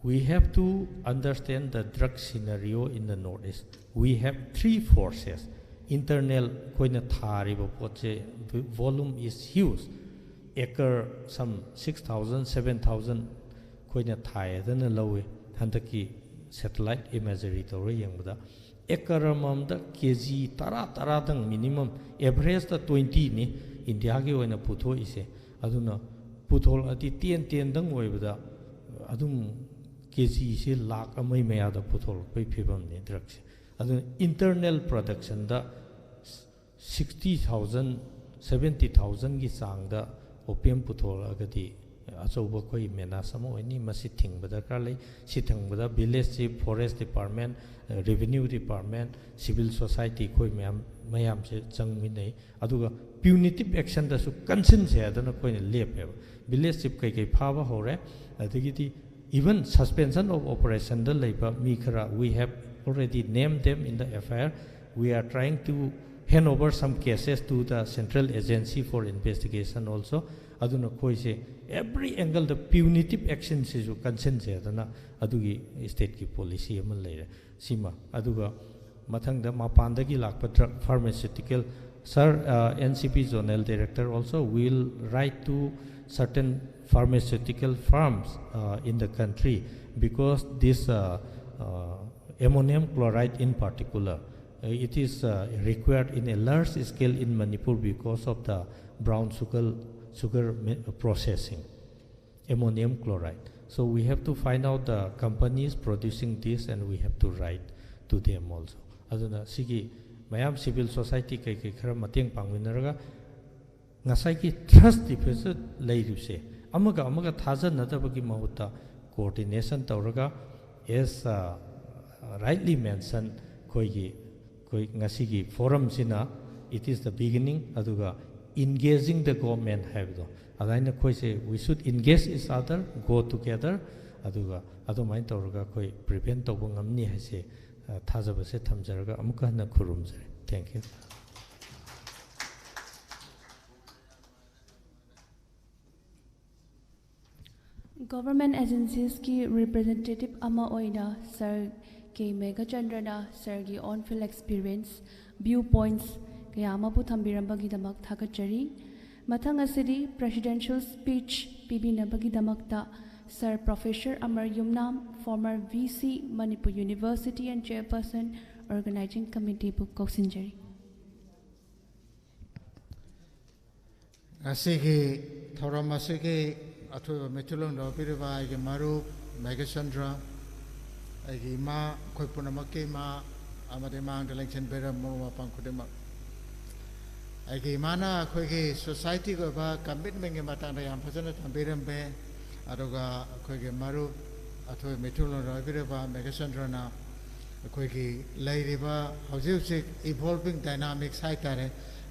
We have to understand the drug scenario in the Northeast. We have three forces. Internal ꯑꯩꯈꯣꯏꯅ ꯊꯥꯔꯤꯕ ꯄꯣꯠꯁꯦ, volume is huge. Acre some six thousand, seven thousand ꯑꯩꯈꯣꯏꯅ ꯊꯥꯏ ꯍꯥꯏꯗꯅ ꯂꯧꯏ꯫ ꯍꯟꯗꯛꯀꯤ ꯁꯦꯇꯦꯂꯥꯏꯠ ꯏꯃꯦꯖꯔꯤ ꯇꯧꯔ ꯌꯦꯡꯕꯗ ꯑꯦꯀꯔ ꯑꯃꯃꯝꯗ ꯀꯦ ꯖꯤ ꯇꯔꯥ, ꯇꯔꯥꯗꯪ, ꯃꯤꯅꯤꯃꯝ ꯑꯦꯚꯔꯦꯖꯇ ꯇ꯭ꯋꯦꯟꯇꯤꯅꯤ ꯏꯟꯗꯤꯌꯥꯒꯤ ꯑꯣꯏꯅ ꯄꯨꯊꯣꯛꯏꯁꯦ꯫ ꯑꯗꯨꯅ ꯄꯨꯊꯣꯔꯛꯑꯗꯤ ꯇꯦꯟ ꯇꯦꯟꯗꯪ ꯑꯣꯏꯕꯗ ꯑꯗꯨꯝ ꯀꯦ ꯖꯤꯁꯦ ꯂꯥꯛ ꯑꯃꯒꯤ ꯃꯌꯥꯗ ꯄꯨꯊꯣꯔꯛꯄꯒꯤ ꯐꯤꯕꯝꯅꯤ ꯗ꯭ꯔꯒꯁꯦ꯫ ꯑꯗꯨꯅ ꯏꯟꯇꯔꯅꯦꯜ ꯄ꯭ꯔꯗꯛꯁꯟꯗ ꯁꯤꯛꯁꯇꯤ ꯊꯥꯎꯖꯟ, ꯁꯕꯦꯟꯇꯤ ꯊꯥꯎꯖꯟꯒꯤ ꯆꯥꯡꯗ ꯑꯣꯄꯤꯌꯝ ꯄꯨꯊꯣꯔꯛꯑꯒꯗꯤ ꯑꯆꯧꯕ ꯑꯩꯈꯣꯏ ꯃꯦꯅꯥꯁ ꯑꯃ ꯑꯣꯏꯅꯤ꯫ ꯃꯁꯤ ꯊꯤꯡꯕ ꯗꯔꯀꯥꯔ ꯂꯩ꯫ ꯁꯤ ꯊꯤꯡꯕꯗ ꯚꯤꯂꯦꯖꯁꯤ, forest department, revenue department, civil society, ꯑꯩꯈꯣꯏ ꯃꯌꯥꯝ, ꯃꯌꯥꯝꯁꯦ ꯆꯪꯃꯤꯟꯅꯩ꯫ ꯑꯗꯨꯒ ꯄ꯭ꯌꯨꯅꯤꯇꯤꯞ ꯑꯦꯛꯁꯟꯗꯁꯨ ꯀꯟꯁꯤꯟꯁꯦ ꯍꯥꯏꯗꯅ ꯑꯩꯈꯣꯏꯅ ꯂꯦꯞꯄꯦꯕ꯫ ꯚꯤꯂꯦꯖ ꯆꯤꯞ ꯀꯩꯀꯩ ꯐꯥꯕ ꯍꯧꯔꯦ, ꯑꯗꯒꯤꯗꯤ even suspension of operationꯗ ꯂꯩꯕ ꯃꯤ ꯈꯔ, we have already named them in the F I R. We are trying to hand over some cases to the Central Agency for Investigation also. ꯑꯗꯨꯅ ꯑꯩꯈꯣꯏꯁꯦ every angle ꯗ punitive action ꯁꯤꯁꯨ ꯀꯟꯁꯤꯟꯁꯦ ꯍꯥꯏꯗꯅ ꯑꯗꯨꯒꯤ state ꯀꯤ policy ꯑꯃ ꯂꯩꯔꯦ꯫ ꯁꯤꯃ꯫ ꯑꯗꯨꯒ ꯃꯊꯪꯗ ꯃꯄꯥꯟꯗꯒꯤ ꯂꯥꯛꯄ drug, pharmaceutical, sir, uh, N C P zonal director also will write to certain pharmaceutical firms, uh, in the country, because this, uh, uh, ammonium chloride in particular, uh, it is, uh, required in a large scale in Manipur because of the brown sugar, sugar mi-, processing, ammonium chloride. So we have to find out the companies producing this and we have to write to them also. ꯑꯗꯨꯅ ꯁꯤꯒꯤ ꯃꯌꯥꯝ civil society ꯀꯩꯀꯩ ꯈꯔ ꯃꯇꯦꯡ ꯄꯥꯡꯃꯤꯟꯅꯔꯒ ꯉꯁꯥꯏꯒꯤ trust deficit ꯂꯩꯔꯤꯕꯁꯦ ꯑꯃꯒ ꯑꯃꯒ ꯊꯥꯖꯅꯗꯕꯒꯤ ꯃꯍꯨꯠꯇ coordination ꯇꯧꯔꯒ, as, uh, rightly mentioned, ꯑꯩꯈꯣꯏꯒꯤ, ꯑꯩꯈꯣꯏ ꯉꯁꯤꯒꯤ forum ꯁꯤꯅ, it is the beginning, ꯑꯗꯨꯒ engaging the government ꯍꯥꯏꯕꯗꯣ, ꯑꯗꯨꯃꯥꯏꯅ ꯑꯩꯈꯣꯏꯁꯦ we should engage each other, go together, ꯑꯗꯨꯒ ꯑꯗꯨꯃꯥꯏꯅ ꯇꯧꯔꯒ ꯑꯩꯈꯣꯏ prevent ꯇꯧꯕ ꯉꯝꯅꯤ ꯍꯥꯏꯁꯦ, ꯑ, ꯊꯥꯖꯕꯁꯦ ꯊꯝꯖꯔꯒ ꯑꯃꯨꯛꯀ ꯍꯟꯅ ꯈꯨꯔꯨꯝꯖꯔꯤ꯫ Thank you. Government agencies ꯀꯤ representative ꯑꯃ ꯑꯣꯏꯅ Sir ꯀꯦ ꯃꯦꯘꯆꯟꯗ꯭ꯔꯅ sir ꯒꯤ on field experience, view points ꯀꯌꯥ ꯑꯃꯕꯨ ꯊꯝꯕꯤꯔꯝꯕꯒꯤꯗꯃꯛ ꯊꯥꯒꯠꯆꯔꯤ꯫ ꯃꯊꯪ ꯑꯁꯤꯗꯤ presidential speech ꯄꯤꯕꯤꯅꯕꯒꯤꯗꯃꯛꯇ Sir Professor Amar Yumnam, former V C, Manipur University and chairperson, organizing committee ꯕꯨ ꯀꯧꯁꯤꯟꯖꯔꯤ꯫ ꯉꯁꯤꯒꯤ ꯊꯧꯔꯝ ꯑꯁꯤꯒꯤ ꯑꯊꯣꯏꯕ ꯃꯤꯊꯨꯡꯂꯦꯟ ꯂꯧꯕꯤꯔꯤꯕ ꯑꯩꯒꯤ ꯃꯔꯨꯞ ꯃꯦꯘꯆꯟꯗ꯭ꯔ, ꯑꯩꯒꯤ ꯏꯃꯥ, ꯑꯩꯈꯣꯏ ꯄꯨꯝꯅꯃꯛꯀꯤ ꯏꯃꯥ, ꯑꯃꯗꯤ ꯃꯥꯡꯗ ꯂꯦꯡꯁꯤꯟꯕꯤꯔꯕ ꯃꯔꯨꯞ ꯃꯄꯥꯡ ꯈꯨꯗꯤꯡꯃꯛ꯫ ꯑꯩꯒꯤ ꯏꯃꯥꯅ ꯑꯩꯈꯣꯏꯒꯤ society ꯒꯤ ꯑꯣꯏꯕ commitment ꯀꯤ ꯃꯇꯥꯡꯗ ꯌꯥꯝ ꯐꯖꯅ ꯊꯝꯕꯤꯔꯝꯃꯦ꯫ ꯑꯗꯨꯒ ꯑꯩꯈꯣꯏꯒꯤ ꯃꯔꯨꯞ ꯑꯊꯣꯏꯕ ꯃꯤꯊꯨꯡꯂꯦꯟ ꯂꯧꯕꯤꯔꯤꯕ ꯃꯦꯘꯆꯟꯗ꯭ꯔꯅ ꯑꯩꯈꯣꯏꯒꯤ ꯂꯩꯔꯤꯕ ꯍꯧꯖꯤꯛ ꯍꯧꯖꯤꯛ evolving dynamics ꯍꯥꯏꯇꯥꯔꯦ,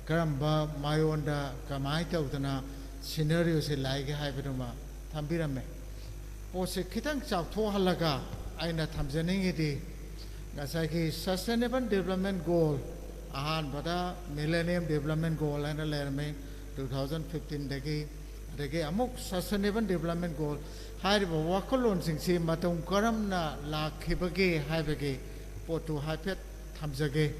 ꯀꯔꯝꯕ ꯃꯥꯏꯑꯣꯟꯗ ꯀꯃꯥꯏꯅ ꯇꯧꯗꯅ scenario ꯁꯦ ꯂꯥꯛꯏꯒꯦ ꯍꯥꯏꯕꯗꯨꯃ ꯊꯝꯕꯤꯔꯝꯃꯦ꯫ ꯄꯣꯠꯁꯦ ꯈꯤꯇꯪ ꯆꯥꯎꯊꯣꯛꯍꯜꯂꯒ ꯑꯩꯅ ꯊꯝꯖꯅꯤꯡꯉꯤꯗꯤ, ꯉꯁꯥꯏꯒꯤ Sustainable Development Goal, ꯑꯍꯥꯟꯕꯗ Millennium Development Goal ꯍꯥꯏꯅ ꯂꯩꯔꯝꯃꯤ, two thousand fifteen ꯗꯒꯤ, ꯑꯗꯒꯤ ꯑꯃꯨꯛ Sustainable Development Goal ꯍꯥꯏꯔꯤꯕ ꯋꯥꯈꯜꯂꯣꯟꯁꯤꯡꯁꯤ ꯃꯇꯧ ꯀꯔꯝꯅ ꯂꯥꯛꯈꯤꯕꯒꯦ ꯍꯥꯏꯕꯒꯤ ꯄꯣꯠꯇꯨ ꯍꯥꯏꯐꯦꯠ ꯊꯝꯖꯒꯦ꯫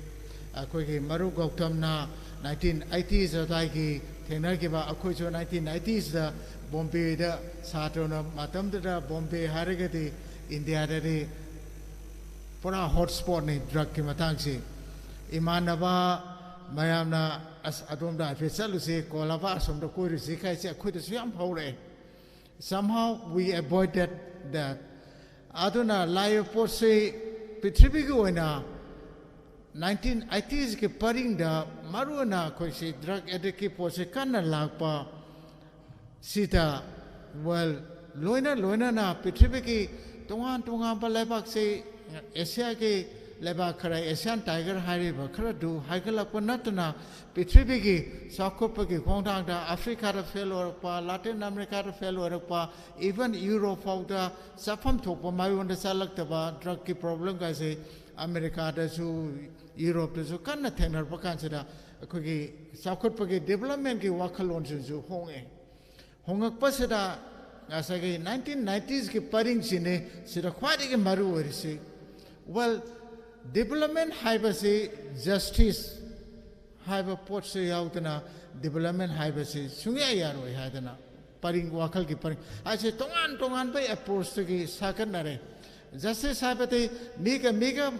ꯑꯩꯈꯣꯏꯒꯤ ꯃꯔꯨꯞ ꯒꯧꯇꯝꯅ nineteen eighties ꯑꯗꯨꯋꯥꯏꯒꯤ ꯊꯦꯡꯅꯈꯤꯕ, ꯑꯩꯈꯣꯏꯁꯨ nineteen eighties ꯗ ꯕꯣꯝꯕꯦꯗ ꯁꯥꯇ꯭ꯔꯅ, ꯃꯇꯝꯗꯨꯗ ꯕꯣꯝꯕꯦ ꯍꯥꯏꯔꯒꯗꯤ ꯏꯟꯗꯤꯌꯥꯗꯗꯤ ꯄꯨꯔꯥ ꯍꯣꯠ ꯁ꯭ꯄꯣꯠꯅꯤ ꯗ꯭ꯔꯒꯀꯤ ꯃꯇꯥꯡꯁꯤ꯫ ꯏꯃꯥꯟꯅꯕ ꯃꯌꯥꯝꯅ, "ꯑꯁ, ꯑꯗꯣꯝꯗ ꯍꯥꯏꯐꯦꯠ ꯆꯠꯂꯨꯁꯤ, ꯀꯣꯂꯥꯕ ꯑꯁꯣꯝꯗ ꯀꯣꯏꯔꯨꯁꯤ" ꯍꯥꯏꯁꯦ ꯑꯩꯈꯣꯏꯗꯁꯨ ꯌꯥꯝ ꯍꯧꯔꯛꯑꯦ꯫ Somehow we avoided that. ꯑꯗꯨꯅ ꯂꯥꯛꯏꯕ ꯄꯣꯠꯁꯤ ꯄ꯭ꯔꯤꯊꯤꯕꯤꯒꯤ ꯑꯣꯏꯅ nineteen eighties ꯀꯤ ꯄꯔꯤꯡꯗ ꯃꯔꯨꯑꯣꯏꯅ ꯑꯩꯈꯣꯏꯁꯤ ꯗ꯭ꯔꯒ ꯑꯦꯗꯤꯛꯀꯤ ꯄꯣꯠꯁꯤ ꯀꯟꯅ ꯂꯥꯛꯄ ꯁꯤꯗ, well, ꯂꯣꯏꯅ ꯂꯣꯏꯅꯅ ꯄ꯭ꯔꯤꯊꯤꯕꯤꯒꯤ ꯇꯣꯉꯥꯟ ꯇꯣꯉꯥꯟꯕ ꯂꯩꯕꯥꯛꯁꯤ, ꯑꯦꯁꯤꯌꯥꯒꯤ ꯂꯩꯕꯥꯛ ꯈꯔ, ꯑꯦꯁꯤꯌꯥꯟ ꯇꯥꯏꯒꯔ ꯍꯥꯏꯔꯤꯕ ꯈꯔꯗꯨ ꯍꯥꯏꯒꯠꯂꯛꯄ ꯅꯠꯇꯅ, ꯄ꯭ꯔꯤꯊꯤꯕꯤꯒꯤ ꯆꯥꯎꯈꯠꯄꯒꯤ ꯈꯣꯡꯊꯥꯡꯗ ꯑꯐ꯭ꯔꯤꯀꯥꯗ ꯐꯦꯜ ꯑꯣꯏꯔꯛꯄ, ꯂꯥꯇꯤꯟ ꯑꯃꯦꯔꯤꯀꯥꯗ ꯐꯦꯜ ꯑꯣꯏꯔꯛꯄ, even ꯌꯨꯔꯣꯞ ꯐꯥꯎꯗ ꯆꯠꯐꯝ ꯊꯣꯛꯄ ꯃꯥꯏꯌꯣꯟꯗ ꯆꯠꯂꯛꯇꯕ ꯗ꯭ꯔꯒꯀꯤ ꯄ꯭ꯔꯣꯕ꯭ꯂꯦꯝꯒꯁꯦ ꯑꯃꯦꯔꯤꯀꯥꯗꯁꯨ, ꯌꯨꯔꯣꯞꯇꯁꯨ ꯀꯟꯅ ꯊꯦꯡꯅꯔꯛꯄ ꯀꯥꯟꯁꯤꯗ, ꯑꯩꯈꯣꯏꯒꯤ ꯆꯥꯎꯈꯠꯄꯒꯤ, ꯗꯤꯕꯂꯞꯃꯦꯟꯒꯤ ꯋꯥꯈꯜꯂꯣꯟꯁꯤꯁꯨ ꯍꯣꯡꯉꯦ꯫ ꯍꯣꯡꯉꯛꯄꯁꯤꯗ ꯉꯁꯥꯏꯒꯤ nineteen nineties ꯀꯤ ꯄꯔꯤꯡꯁꯤꯅꯤ ꯁꯤꯗ ꯈ꯭ꯋꯥꯏꯗꯒꯤ ꯃꯔꯨ ꯑꯣꯏꯔꯤꯁꯤ꯫ Well, ꯗꯤꯕꯂꯞꯃꯦꯟ ꯍꯥꯏꯕꯁꯤ ꯖꯁꯇꯤꯁ ꯍꯥꯏꯕ ꯄꯣꯠꯁꯨ ꯌꯥꯎꯗꯅ ꯗꯤꯕꯂꯞꯃꯦꯟ ꯍꯥꯏꯕꯁꯤ ꯁꯨꯡꯌꯥ ꯌꯥꯔꯣꯏ ꯍꯥꯏꯗꯅ ꯄꯔꯤꯡ, ꯋꯥꯈꯜꯒꯤ ꯄꯔꯤꯡ ꯍꯥꯏꯁꯦ ꯇꯣꯉꯥꯟ ꯇꯣꯉꯥꯟꯕ ꯑꯦꯄ꯭ꯔꯣꯆꯇꯒꯤ ꯁꯥꯒꯠꯅꯔꯦ꯫ ꯖꯁꯇꯤꯁ ꯍꯥꯏꯕꯗꯤ ꯃꯤꯒ ꯃꯤꯒ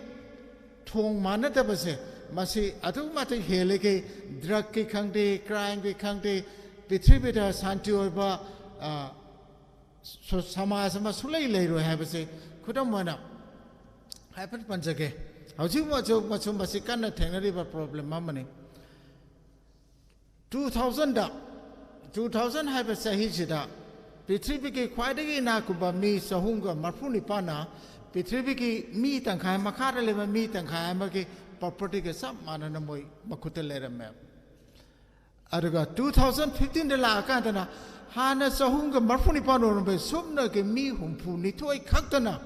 ꯊꯣꯡ ꯃꯥꯟꯅꯗꯕꯁꯦ, ꯃꯁꯤ ꯑꯗꯨꯛꯀꯤ ꯃꯇꯤꯛ ꯍꯦꯜꯂꯤꯈꯩ ꯗ꯭ꯔꯒꯀꯤ ꯈꯪꯗꯦ, ꯀ꯭ꯔꯥꯏꯝꯒꯤ ꯈꯪꯗꯦ, ꯄ꯭ꯔꯤꯊꯤꯕꯤꯗ ꯁꯥꯟꯇꯤ ꯑꯣꯏꯕ, ꯑ, ꯁ-, ꯁꯃꯥꯖ ꯑꯃ ꯁꯨꯡꯂꯩ ꯂꯩꯔꯣꯏ ꯍꯥꯏꯕꯁꯦ ꯈꯨꯗꯝ ꯑꯣꯏꯅ ꯍꯥꯏꯐꯦꯠ ꯄꯟꯖꯒꯦ꯫ ꯍꯧꯖꯤꯛ ꯃꯆꯨ ꯃꯆꯨ ꯃꯁꯤ ꯀꯟꯅ ꯊꯦꯡꯅꯔꯤꯕ ꯄ꯭ꯔꯣꯕ꯭ꯂꯦꯝ ꯑꯃꯅꯤ꯫ Two thousand ꯗ, two thousand ꯍꯥꯏꯕ ꯆꯍꯤꯁꯤꯗ ꯄ꯭ꯔꯤꯊꯤꯕꯤꯒꯤ ꯈ꯭ꯋꯥꯏꯗꯒꯤ ꯏꯅꯥꯛ ꯈꯨꯟꯕ ꯃꯤ ꯆꯍꯨꯝꯒ ꯃꯔꯐꯨ ꯅꯤꯄꯥꯟꯅ ꯄ꯭ꯔꯤꯊꯤꯕꯤꯒꯤ ꯃꯤ ꯇꯪꯈꯥꯏ ꯃꯈꯥꯗ ꯂꯩꯕ ꯃꯤ ꯇꯪꯈꯥꯏ ꯑꯃꯒꯤ ꯄ꯭ꯔꯣꯄꯔꯇꯤꯒ ꯆꯞ ꯃꯥꯟꯅꯅ ꯃꯣꯏ ꯃꯈꯨꯠꯇ ꯂꯩꯔꯝꯃꯦ꯫ ꯑꯗꯨꯒ two thousand fifteen ꯗ ꯂꯥꯛꯑꯀꯥꯟꯗꯅ ꯍꯥꯟꯅ ꯆꯍꯨꯝꯒ ꯃꯔꯐꯨ ꯅꯤꯄꯥꯟ ꯑꯣꯏꯔꯝꯕ ꯁꯨꯞꯅꯒꯤ ꯃꯤ ꯍꯨꯝꯐꯨ ꯅꯤꯊꯣꯏ ꯈꯛꯇꯅ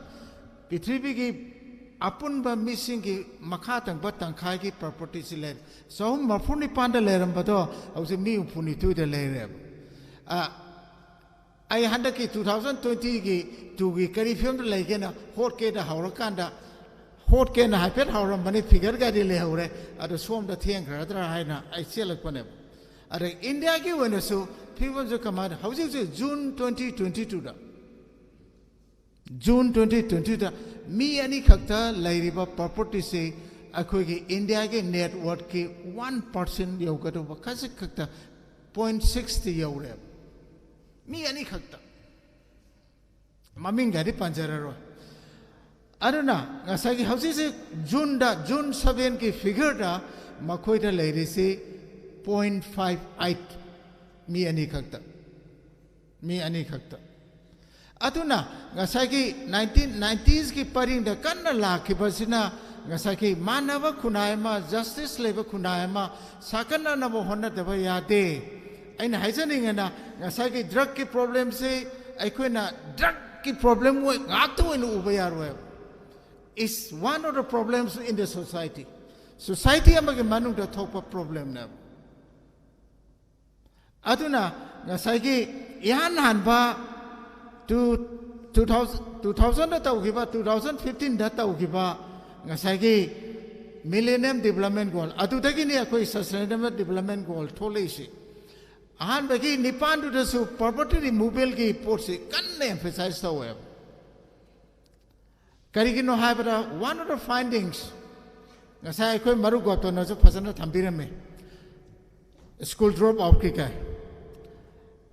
ꯄ꯭ꯔꯤꯊꯤꯕꯤꯒꯤ ꯑꯄꯨꯟꯕ ꯃꯤꯁꯤꯡꯒꯤ ꯃꯈꯥ ꯊꯪꯕ ꯇꯪꯈꯥꯏꯒꯤ ꯄ꯭ꯔꯣꯄꯔꯇꯤꯁꯤ ꯂꯩꯔꯦ꯫ ꯆꯍꯨꯝ ꯃꯔꯤꯐꯨ ꯅꯤꯄꯥꯟꯗ ꯂꯩꯔꯝꯕꯗꯣ ꯍꯧꯖꯤꯛ ꯃꯤ ꯍꯨꯝꯐꯨ ꯅꯤꯊꯣꯏꯗ ꯂꯩꯔꯦꯕ꯫ ꯑ, ꯑꯩ ꯍꯟꯗꯛꯀꯤ two thousand twenty ꯒꯤ two ꯒꯤ ꯀꯔꯤ ꯐꯤꯕꯝꯗ ꯂꯩꯒꯦꯅ ꯍꯣꯠꯀꯦꯅ ꯍꯧꯔꯀꯥꯟꯗ, ꯍꯣꯠꯀꯦꯅ ꯍꯥꯏꯐꯦꯠ ꯍꯧꯔꯝꯕꯅꯤ, ꯐꯤꯒꯔꯒꯗꯤ ꯂꯩꯍꯧꯔꯦ꯫ ꯑꯗꯣ ꯁꯣꯝꯗ ꯊꯦꯡꯈ꯭ꯔꯗ꯭ꯔꯥ ꯍꯥꯏꯅ ꯑꯩ ꯆꯦꯜꯂꯛꯄꯅꯦꯕ꯫ ꯑꯗ ꯏꯟꯗꯤꯌꯥꯒꯤ ꯑꯣꯏꯅꯁꯨ ꯐꯤꯕꯝꯁꯦ ꯀꯃꯥꯏꯅ, ꯍꯧꯖꯤꯛ ꯍꯧꯖꯤꯛ ꯖꯨꯟ twenty twenty two ꯗ, ꯖꯨꯟ twenty twenty two ꯗ ꯃꯤ ꯑꯅꯤꯈꯛꯇ ꯂꯩꯔꯤꯕ ꯄ꯭ꯔꯣꯄꯔꯇꯤꯁꯤ ꯑꯩꯈꯣꯏꯒꯤ ꯏꯟꯗꯤꯌꯥꯒꯤ ꯅꯦꯠ ꯋꯔꯠꯀꯤ one percent ꯌꯧꯒꯗꯧꯕ, ꯈꯖꯤꯛ ꯈꯛꯇ, point six ꯇꯤ ꯌꯧꯔꯦꯕ꯫ ꯃꯤ ꯑꯅꯤꯈꯛꯇ꯫ ꯃꯃꯤꯡꯒꯗꯤ ꯄꯟꯖꯔꯔꯣꯏ꯫ ꯑꯗꯨꯅ ꯉꯁꯥꯏꯒꯤ ꯍꯧꯖꯤꯛꯁꯤ ꯖꯨꯟꯗ, ꯖꯨꯟ seven ꯒꯤ ꯐꯤꯒꯔꯗ ꯃꯈꯣꯏꯗ ꯂꯩꯔꯤꯁꯤ point five eight, ꯃꯤ ꯑꯅꯤꯈꯛꯇ, ꯃꯤ ꯑꯅꯤꯈꯛꯇ꯫ ꯑꯗꯨꯅ ꯉꯁꯥꯏꯒꯤ nineteen nineties ꯀꯤ ꯄꯔꯤꯡꯗ ꯀꯟꯅ ꯂꯥꯛꯈꯤꯕꯁꯤꯅ ꯉꯁꯥꯏꯒꯤ ꯃꯥꯟꯅꯕ ꯈꯨꯟꯅꯥꯏ ꯑꯃ, ꯖꯁꯇꯤꯁ ꯂꯩꯕ ꯈꯨꯟꯅꯥꯏ ꯑꯃ ꯁꯥꯒꯠꯅꯅꯕ ꯍꯣꯠꯅꯗꯕ ꯌꯥꯗꯦ꯫ ꯑꯩꯅ ꯍꯥꯏꯖꯅꯤꯡꯉꯦꯅ, ꯉꯁꯥꯏꯒꯤ ꯗ꯭ꯔꯒꯀꯤ ꯄ꯭ꯔꯣꯕ꯭ꯂꯦꯝꯁꯤ ꯑꯩꯈꯣꯏꯅ ꯗ꯭ꯔꯒꯀꯤ ꯄ꯭ꯔꯣꯕ꯭ꯂꯦꯝ ꯑꯣꯏ-, ꯉꯥꯛꯇ ꯑꯣꯏꯅ ꯎꯕ ꯌꯥꯔꯣꯏꯕ꯫ It's one of the problems in the society. Society ꯑꯃꯒꯤ ꯃꯅꯨꯡꯗ ꯊꯣꯛꯄ ꯄ꯭ꯔꯣꯕ꯭ꯂꯦꯝꯅꯦꯕ꯫ ꯑꯗꯨꯅ ꯉꯁꯥꯏꯒꯤ ꯏꯍꯥꯟ ꯍꯥꯟꯕ two, two thousand, two thousand ꯗ ꯇꯧꯈꯤꯕ, two thousand fifteen ꯗ ꯇꯧꯈꯤꯕ ꯉꯁꯥꯏꯒꯤ Millennium Development Goal, ꯑꯗꯨꯗꯒꯤꯅꯤ ꯑꯩꯈꯣꯏ Sustainable Development Goal ꯊꯣꯛꯂꯛꯏꯁꯤ꯫ ꯑꯍꯥꯟꯕꯒꯤ ꯅꯤꯄꯥꯟꯗꯨꯗꯁꯨ poverty removal ꯒꯤ ꯄꯣꯠꯁꯤ ꯀꯟꯅ emphasize ꯇꯧꯋꯦꯕ꯫ ꯀꯔꯤꯒꯤꯅꯣ ꯍꯥꯏꯕꯗ, one of the findings, ꯉꯁꯥꯏ ꯑꯩꯈꯣꯏ ꯃꯔꯨꯞ ꯒꯣꯇꯣꯅꯁꯨ ꯐꯖꯅ ꯊꯝꯕꯤꯔꯝꯃꯤ, school drop out ꯀꯤ ꯀꯥꯏ,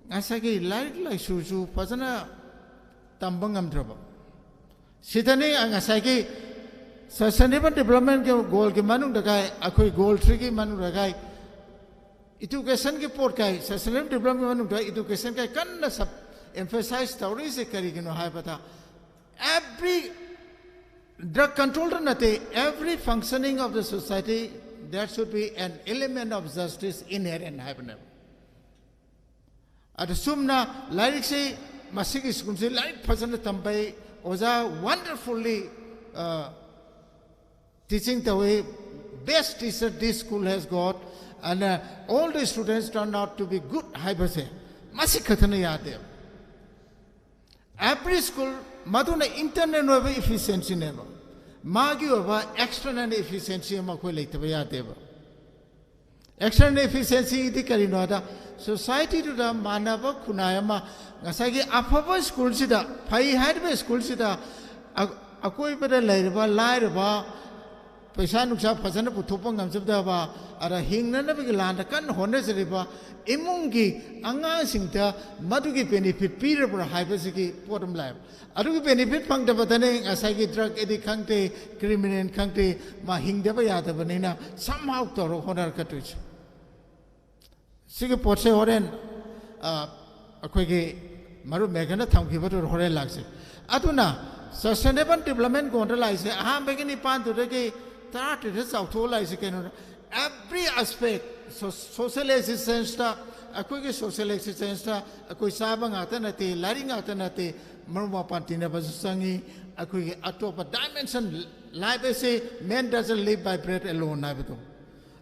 ꯉꯁꯥꯏꯒꯤ ꯂꯥꯏꯔꯤꯛ ꯂꯥꯏꯁꯨꯁꯨ ꯐꯖꯅ ꯇꯝꯕ ꯉꯝꯗ꯭ꯔꯕ, ꯁꯤꯗꯅꯤ ꯉꯁꯥꯏꯒꯤ Sustainable Development Goal ꯒꯤ ꯃꯅꯨꯡꯗ ꯀꯥꯏ, ꯑꯩꯈꯣꯏ Goal three ꯒꯤ ꯃꯅꯨꯡꯗ ꯀꯥꯏ, education ꯒꯤ ꯄꯣꯠ ꯀꯥꯏ, Sustainable Development ꯒꯤ ꯃꯅꯨꯡꯗ education ꯀꯥꯏ ꯀꯟꯅ sub emphasize ꯇꯧꯔꯛꯏꯁꯦ ꯀꯔꯤꯒꯤꯅꯣ ꯍꯥꯏꯕꯗ, every drug control ꯗ ꯅꯠꯇꯦ, every functioning of the society, there should be an element of justice inherent ꯍꯥꯏꯕꯅꯦꯕ꯫ ꯑꯗ ꯆꯨꯝꯅ ꯂꯥꯏꯔꯤꯛꯁꯤ, ꯃꯁꯤꯒꯤ ꯁ꯭ꯀꯨꯜꯁꯤ ꯂꯥꯏꯔꯤꯛ ꯐꯖꯅ ꯇꯝꯕꯩ, ꯑꯣꯖꯥ wonderfully, ꯑ, Teaching the way best teacher this school has got, and uh, all the students turn out to be good ꯍꯥꯏꯕꯁꯦ ꯃꯁꯤ ꯈꯛꯇꯅ ꯌꯥꯗꯦꯕ꯫ Every school ꯃꯗꯨꯅ internal ꯑꯣꯏꯕ efficiencyꯅꯦꯕ꯫ ꯃꯥꯒꯤ ꯑꯣꯏꯕ external efficiency ꯑꯃ ꯑꯩꯈꯣꯏ ꯂꯩꯇꯕ ꯌꯥꯗꯦꯕ꯫ External efficiencyꯗꯤ ꯀꯔꯤꯅꯣ ꯍꯥꯏꯗ, societyꯗꯨꯗ ꯃꯥꯟꯅꯕ ꯈꯨꯟꯅꯥꯏ ꯑꯃ, ꯉꯁꯥꯏꯒꯤ ꯑꯐꯕ schoolꯁꯤꯗ, ꯐꯩ ꯍꯥꯏꯔꯤꯕ schoolꯁꯤꯗ ꯑ- ꯑꯀꯣꯏꯕꯗ ꯂꯩꯔꯤꯕ ꯂꯥꯏꯔꯕ, ꯄꯩꯁꯥ ꯅꯨꯡꯁꯥ ꯐꯖꯅ ꯄꯨꯊꯣꯛꯄ ꯉꯝꯖꯗꯕ, ꯑꯗ ꯍꯤꯡꯅꯅꯕꯒꯤ ꯂꯥꯟꯗ ꯀꯟꯅ ꯍꯣꯠꯅꯖꯔꯤꯕ ꯏꯃꯨꯡꯒꯤ ꯑꯉꯥꯡꯁꯤꯡꯗ ꯃꯗꯨꯒꯤ benefit ꯄꯤꯔꯕ꯭ꯔꯥ ꯍꯥꯏꯕꯁꯤꯒꯤ ꯄꯣꯠ ꯑꯃ ꯂꯥꯛꯑꯦꯕ꯫ ꯑꯗꯨꯒꯤ benefit ꯐꯪꯗꯕꯗꯅꯦ ꯉꯁꯥꯏꯒꯤ drug addict ꯈꯪꯗꯦ, criminal ꯈꯪꯗꯦ, ꯃꯥ ꯍꯤꯡꯗꯕ ꯌꯥꯗꯕꯅꯤꯅ somehow ꯇꯧꯔꯒ ꯍꯣꯠꯅꯔꯛꯀꯗꯣꯏꯁꯦ꯫ ꯁꯤꯒꯤ ꯄꯣꯠꯁꯦ ꯍꯣꯔꯦꯟ, ꯑ, ꯑꯩꯈꯣꯏꯒꯤ ꯃꯔꯨꯞ ꯃꯦꯘꯅ ꯊꯝꯈꯤꯕꯗꯨ ꯍꯣꯔꯦꯟ ꯂꯥꯛꯁꯤ꯫ ꯑꯗꯨꯅ sustainable development goalꯗ ꯂꯥꯛꯏꯁꯦ ꯑꯍꯥꯟꯕꯒꯤ ꯅꯤꯄꯥꯟꯗꯨꯗꯒꯤ ꯇꯔꯥꯇꯔꯦꯠꯇ ꯆꯥꯎꯊꯣꯛꯑ ꯂꯥꯛꯏꯁꯦ ꯀꯩꯅꯣꯗ, every aspect, so- social existenceꯇ, ꯑꯩꯈꯣꯏꯒꯤ social existenceꯇ ꯑꯩꯈꯣꯏ ꯆꯥꯕ ꯉꯥꯛꯇ ꯅꯠꯇꯦ, ꯂꯥꯏꯔꯤꯛ ꯉꯥꯛꯇ ꯅꯠꯇꯦ, ꯃꯔꯨꯞ ꯃꯄꯥꯟ ꯇꯤꯟꯅꯕꯁꯨ ꯆꯪꯉꯤ꯫ ꯑꯩꯈꯣꯏꯒꯤ ꯑꯇꯣꯞꯄ dimension, life ꯑꯁꯤ man doesn't live by bread alone ꯍꯥꯏꯕꯗꯣ꯫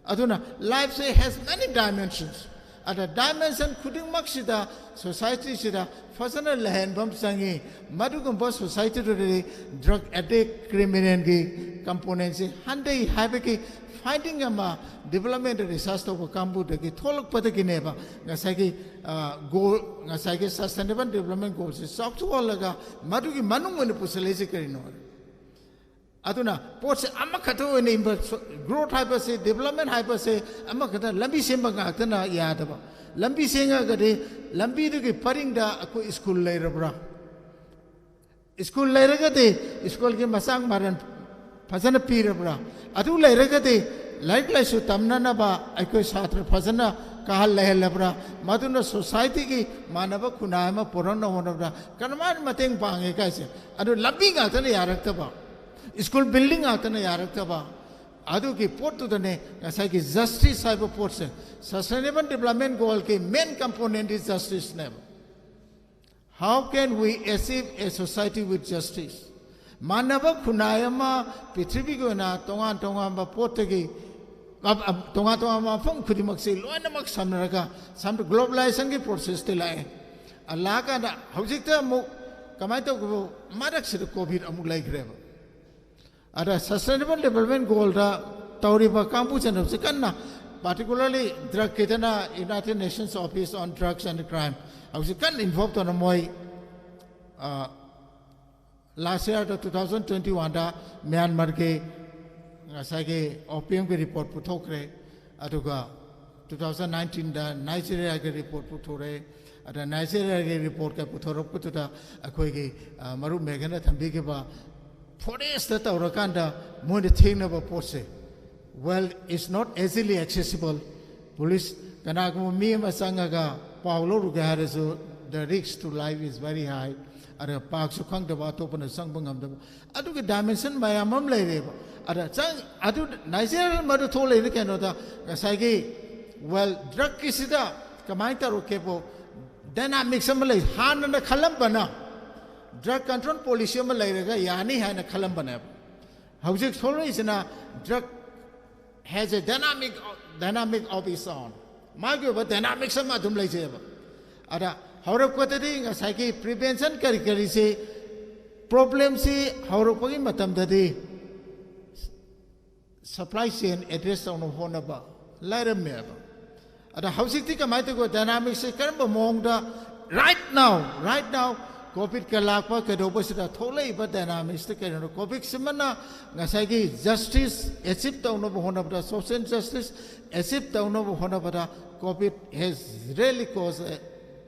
ꯑꯗꯨꯅ lifeꯁꯦ has many dimensions꯫ ꯑꯗ dimension ꯈꯨꯗꯤꯡꯃꯛꯁꯤꯗ societyꯁꯤꯗ ꯐꯖꯅ ꯂꯩꯍꯟꯕ ꯑꯃ ꯆꯪꯉꯤ꯫ ꯃꯗꯨꯒꯨꯝꯕ societyꯗꯨꯗꯗꯤ drug addict, criminalꯒꯤ componentꯁꯤ ꯍꯟꯊꯩ ꯍꯥꯏꯕꯒꯤ finding ꯑꯃ development research ꯇꯧꯕ ꯀꯥꯡꯕꯨꯗꯒꯤ ꯊꯣꯛꯂꯛꯄꯗꯒꯤꯅꯦꯕ ꯉꯁꯥꯏꯒꯤ, ꯑ, goal, ꯉꯁꯥꯏꯒꯤ sustainable development goalꯁꯤ ꯆꯥꯎꯊꯣꯛꯍꯜꯂꯒ ꯃꯗꯨꯒꯤ ꯃꯅꯨꯡ ꯑꯣꯏꯅ ꯄꯨꯁꯤꯜꯂꯛꯏꯁꯤ ꯀꯔꯤꯅꯣ? ꯑꯗꯨꯅ ꯄꯣꯠꯁꯦ ꯑꯃꯈꯛꯇ ꯑꯣꯏꯅ ꯏꯟꯕ, ꯁꯣ- growth ꯍꯥꯏꯕꯁꯦ, development ꯍꯥꯏꯕꯁꯦ ꯑꯃꯈꯛꯇ ꯂꯝꯕꯤ ꯁꯦꯝꯕ ꯉꯥꯛꯇꯅ ꯌꯥꯗꯕ꯫ ꯂꯝꯕꯤ ꯁꯦꯝꯃꯒꯗꯤ ꯂꯝꯕꯤꯗꯨꯒꯤ ꯄꯔꯤꯡꯗ ꯑꯩꯈꯣꯏ school ꯂꯩꯔꯕ꯭ꯔꯥ? School ꯂꯩꯔꯒꯗꯤ schoolꯒꯤ ꯃꯆꯥꯛ ꯃꯔꯟ ꯐꯖꯅ ꯄꯤꯔꯕ꯭ꯔꯥ? ꯑꯗꯨ ꯂꯩꯔꯒꯗꯤ ꯂꯥꯏꯔꯤꯛ ꯂꯥꯏꯁꯨ ꯇꯝꯅꯅꯕ ꯑꯩꯈꯣꯏ ꯁꯥꯇ꯭ꯔ ꯐꯖꯅ ꯀꯥꯍꯜ ꯂꯩꯍꯜꯂꯕ꯭ꯔꯥ? ꯃꯗꯨꯅ societyꯒꯤ ꯃꯥꯟꯅꯕ ꯈꯨꯟꯅꯥꯏ ꯑꯃ ꯄꯨꯔꯛꯅꯕ ꯍꯣꯠꯅꯕꯗ ꯀꯔꯝꯍꯥꯏꯅ ꯃꯇꯦꯡ ꯄꯥꯡꯉꯦ ꯀꯥꯏꯁꯦ꯫ ꯑꯗꯨ ꯂꯝꯕꯤ ꯉꯥꯛꯇꯅ ꯌꯥꯔꯛꯇꯕ, school building ꯉꯥꯛꯇꯅ ꯌꯥꯔꯛꯇꯕ, ꯑꯗꯨꯒꯤ ꯄꯣꯠꯇꯨꯗꯅꯦ ꯉꯁꯥꯏꯒꯤ justice ꯍꯥꯏꯕ ꯄꯣꯠꯁꯦ, sustainable development goalꯒꯤ main componentꯗꯤ justiceꯅꯦꯕ꯫ How can we achieve a society with justice? ꯃꯥꯟꯅꯕ ꯈꯨꯟꯅꯥꯏ ꯑꯃ, ꯄ꯭ꯔꯤꯊꯤꯕꯤꯒꯤ ꯑꯣꯏꯅ ꯇꯣꯉꯥꯟ ꯇꯣꯉꯥꯟꯕ ꯄꯣꯠꯇꯒꯤ, ꯑ, ꯑ, ꯇꯣꯉꯥꯟ ꯇꯣꯉꯥꯟꯕ ꯃꯐꯝ ꯈꯨꯗꯤꯡꯃꯛꯁꯤ ꯂꯣꯏꯅꯃꯛ ꯁꯝꯅꯔꯒ, ꯁꯝ-, globalization ꯒꯤ process ꯇ ꯂꯥꯛꯑꯦ꯫ ꯑ, ꯂꯥꯛꯑꯀꯥꯟꯗ ꯍꯧꯖꯤꯛꯇ ꯑꯃꯨꯛ ꯀꯃꯥꯏꯅ ꯇꯧꯕ, ꯃꯔꯛꯁꯤꯗ COVID ꯑꯃꯨꯛ ꯂꯩꯈ꯭ꯔꯦꯕ꯫ ꯑꯗ Sustainable Development Goal ꯗ ꯇꯧꯔꯤꯕ ꯀꯥꯡꯕꯨꯁꯤꯡ ꯍꯧꯖꯤꯛ ꯀꯟꯅ, particularly drug ꯀꯤꯗꯅ United Nations Office on Drugs and Crime, ꯍꯧꯖꯤꯛ ꯀꯟꯅ involve ꯇꯧꯅ ꯃꯣꯏ, ꯑ, last year ꯗ, two thousand twenty one ꯗ ꯃ꯭ꯌꯥꯟꯃꯥꯔꯒꯤ ꯉꯁꯥꯏꯒꯤ opium ꯒꯤ report ꯄꯨꯊꯣꯛꯈ꯭ꯔꯦ, ꯑꯗꯨꯒ two thousand nineteen ꯗ ꯅꯥꯏꯖꯦꯔꯤꯌꯥꯒꯤ report ꯄꯨꯊꯣꯔꯛꯑꯦ, ꯑꯗ ꯅꯥꯏꯖꯦꯔꯤꯌꯥꯒꯤ report ꯀ ꯄꯨꯊꯣꯔꯛꯄꯗꯨꯗ ꯑꯩꯈꯣꯏꯒꯤ, ꯑ, ꯃꯔꯨꯞ ꯃꯦꯘꯅ ꯊꯝꯕꯤꯈꯤꯕ forest ꯇ ꯇꯧꯔꯀꯥꯟꯗ ꯃꯣꯏꯅ ꯊꯦꯡꯅꯕ ꯄꯣꯠꯁꯦ, well, it's not easily accessible꯫ Police, ꯀꯅꯥꯒꯨꯝꯕ ꯃꯤ ꯑꯃ ꯆꯪꯉꯒ ꯄꯥꯎ ꯂꯧꯔꯨꯒꯦ ꯍꯥꯏꯔꯁꯨ, the risk to life is very high꯫ ꯑꯗ ꯄꯥꯛꯁꯨ ꯈꯪꯗꯕ, ꯑꯇꯣꯞꯄꯅ ꯆꯪꯕ ꯉꯝꯗꯕ, ꯑꯗꯨꯒꯤ dimension ꯃꯌꯥꯝ ꯑꯃ ꯂꯩꯔꯦꯕ꯫ ꯑꯗ ꯆꯪ-, ꯑꯗꯨ ꯅꯥꯏꯖꯦꯔꯤꯌꯥ ꯃꯗꯨ ꯊꯣꯛꯂꯛꯏꯅ ꯀꯩꯅꯣꯗ, ꯉꯁꯥꯏꯒꯤ, well, drug ꯀꯤꯁꯤꯗ ꯀꯃꯥꯏꯅ ꯇꯧꯔꯛꯀꯦꯕꯨ, dynamics ꯑꯃ ꯂꯩ꯫ ꯍꯥꯟꯅꯅ ꯈꯜꯂꯝꯕꯅ drug control policy ꯑꯃ ꯂꯩꯔꯒ ꯌꯥꯅꯤ ꯍꯥꯏꯅ ꯈꯜꯂꯝꯕꯅꯦꯕ꯫ ꯍꯧꯖꯤꯛ ꯊꯣꯛꯂꯛꯏꯁꯤꯅ drug has a dynamic, dynamic of its own꯫ ꯃꯥꯒꯤ ꯑꯣꯏꯕ dynamics ꯑꯃ ꯑꯗꯨꯝ ꯂꯩꯖꯩꯑꯕ꯫ ꯑꯗ ꯍꯧꯔꯛꯄꯗꯗꯤ ꯉꯁꯥꯏꯒꯤ prevention ꯀꯔꯤ ꯀꯔꯤꯁꯤ, problem ꯁꯤ ꯍꯧꯔꯛꯄꯒꯤ ꯃꯇꯝꯗꯗꯤ supply chain address ꯇꯧꯅꯕ ꯍꯣꯠꯅꯕ ꯂꯩꯔꯝꯃꯦꯕ꯫ ꯑꯗ ꯍꯧꯖꯤꯛꯇꯤ ꯀꯃꯥꯏꯅ ꯇꯧꯒꯦ? Dynamics ꯁꯦ ꯀꯔꯝꯕ ꯃꯑꯣꯡꯗ, right now, right now, COVID ꯀ ꯂꯥꯛꯄ ꯀꯩꯗꯧꯕꯁꯤꯗ ꯊꯣꯛꯂꯛꯏꯕ dynamics ꯇ ꯀꯩꯅꯣ? COVID ꯁꯤꯃꯅ ꯉꯁꯥꯏꯒꯤ justice achieve ꯇꯧꯅꯕ ꯍꯣꯠꯅꯕꯗ, social justice achieve ꯇꯧꯅꯕ ꯍꯣꯠꯅꯕꯗ, COVID has really caused a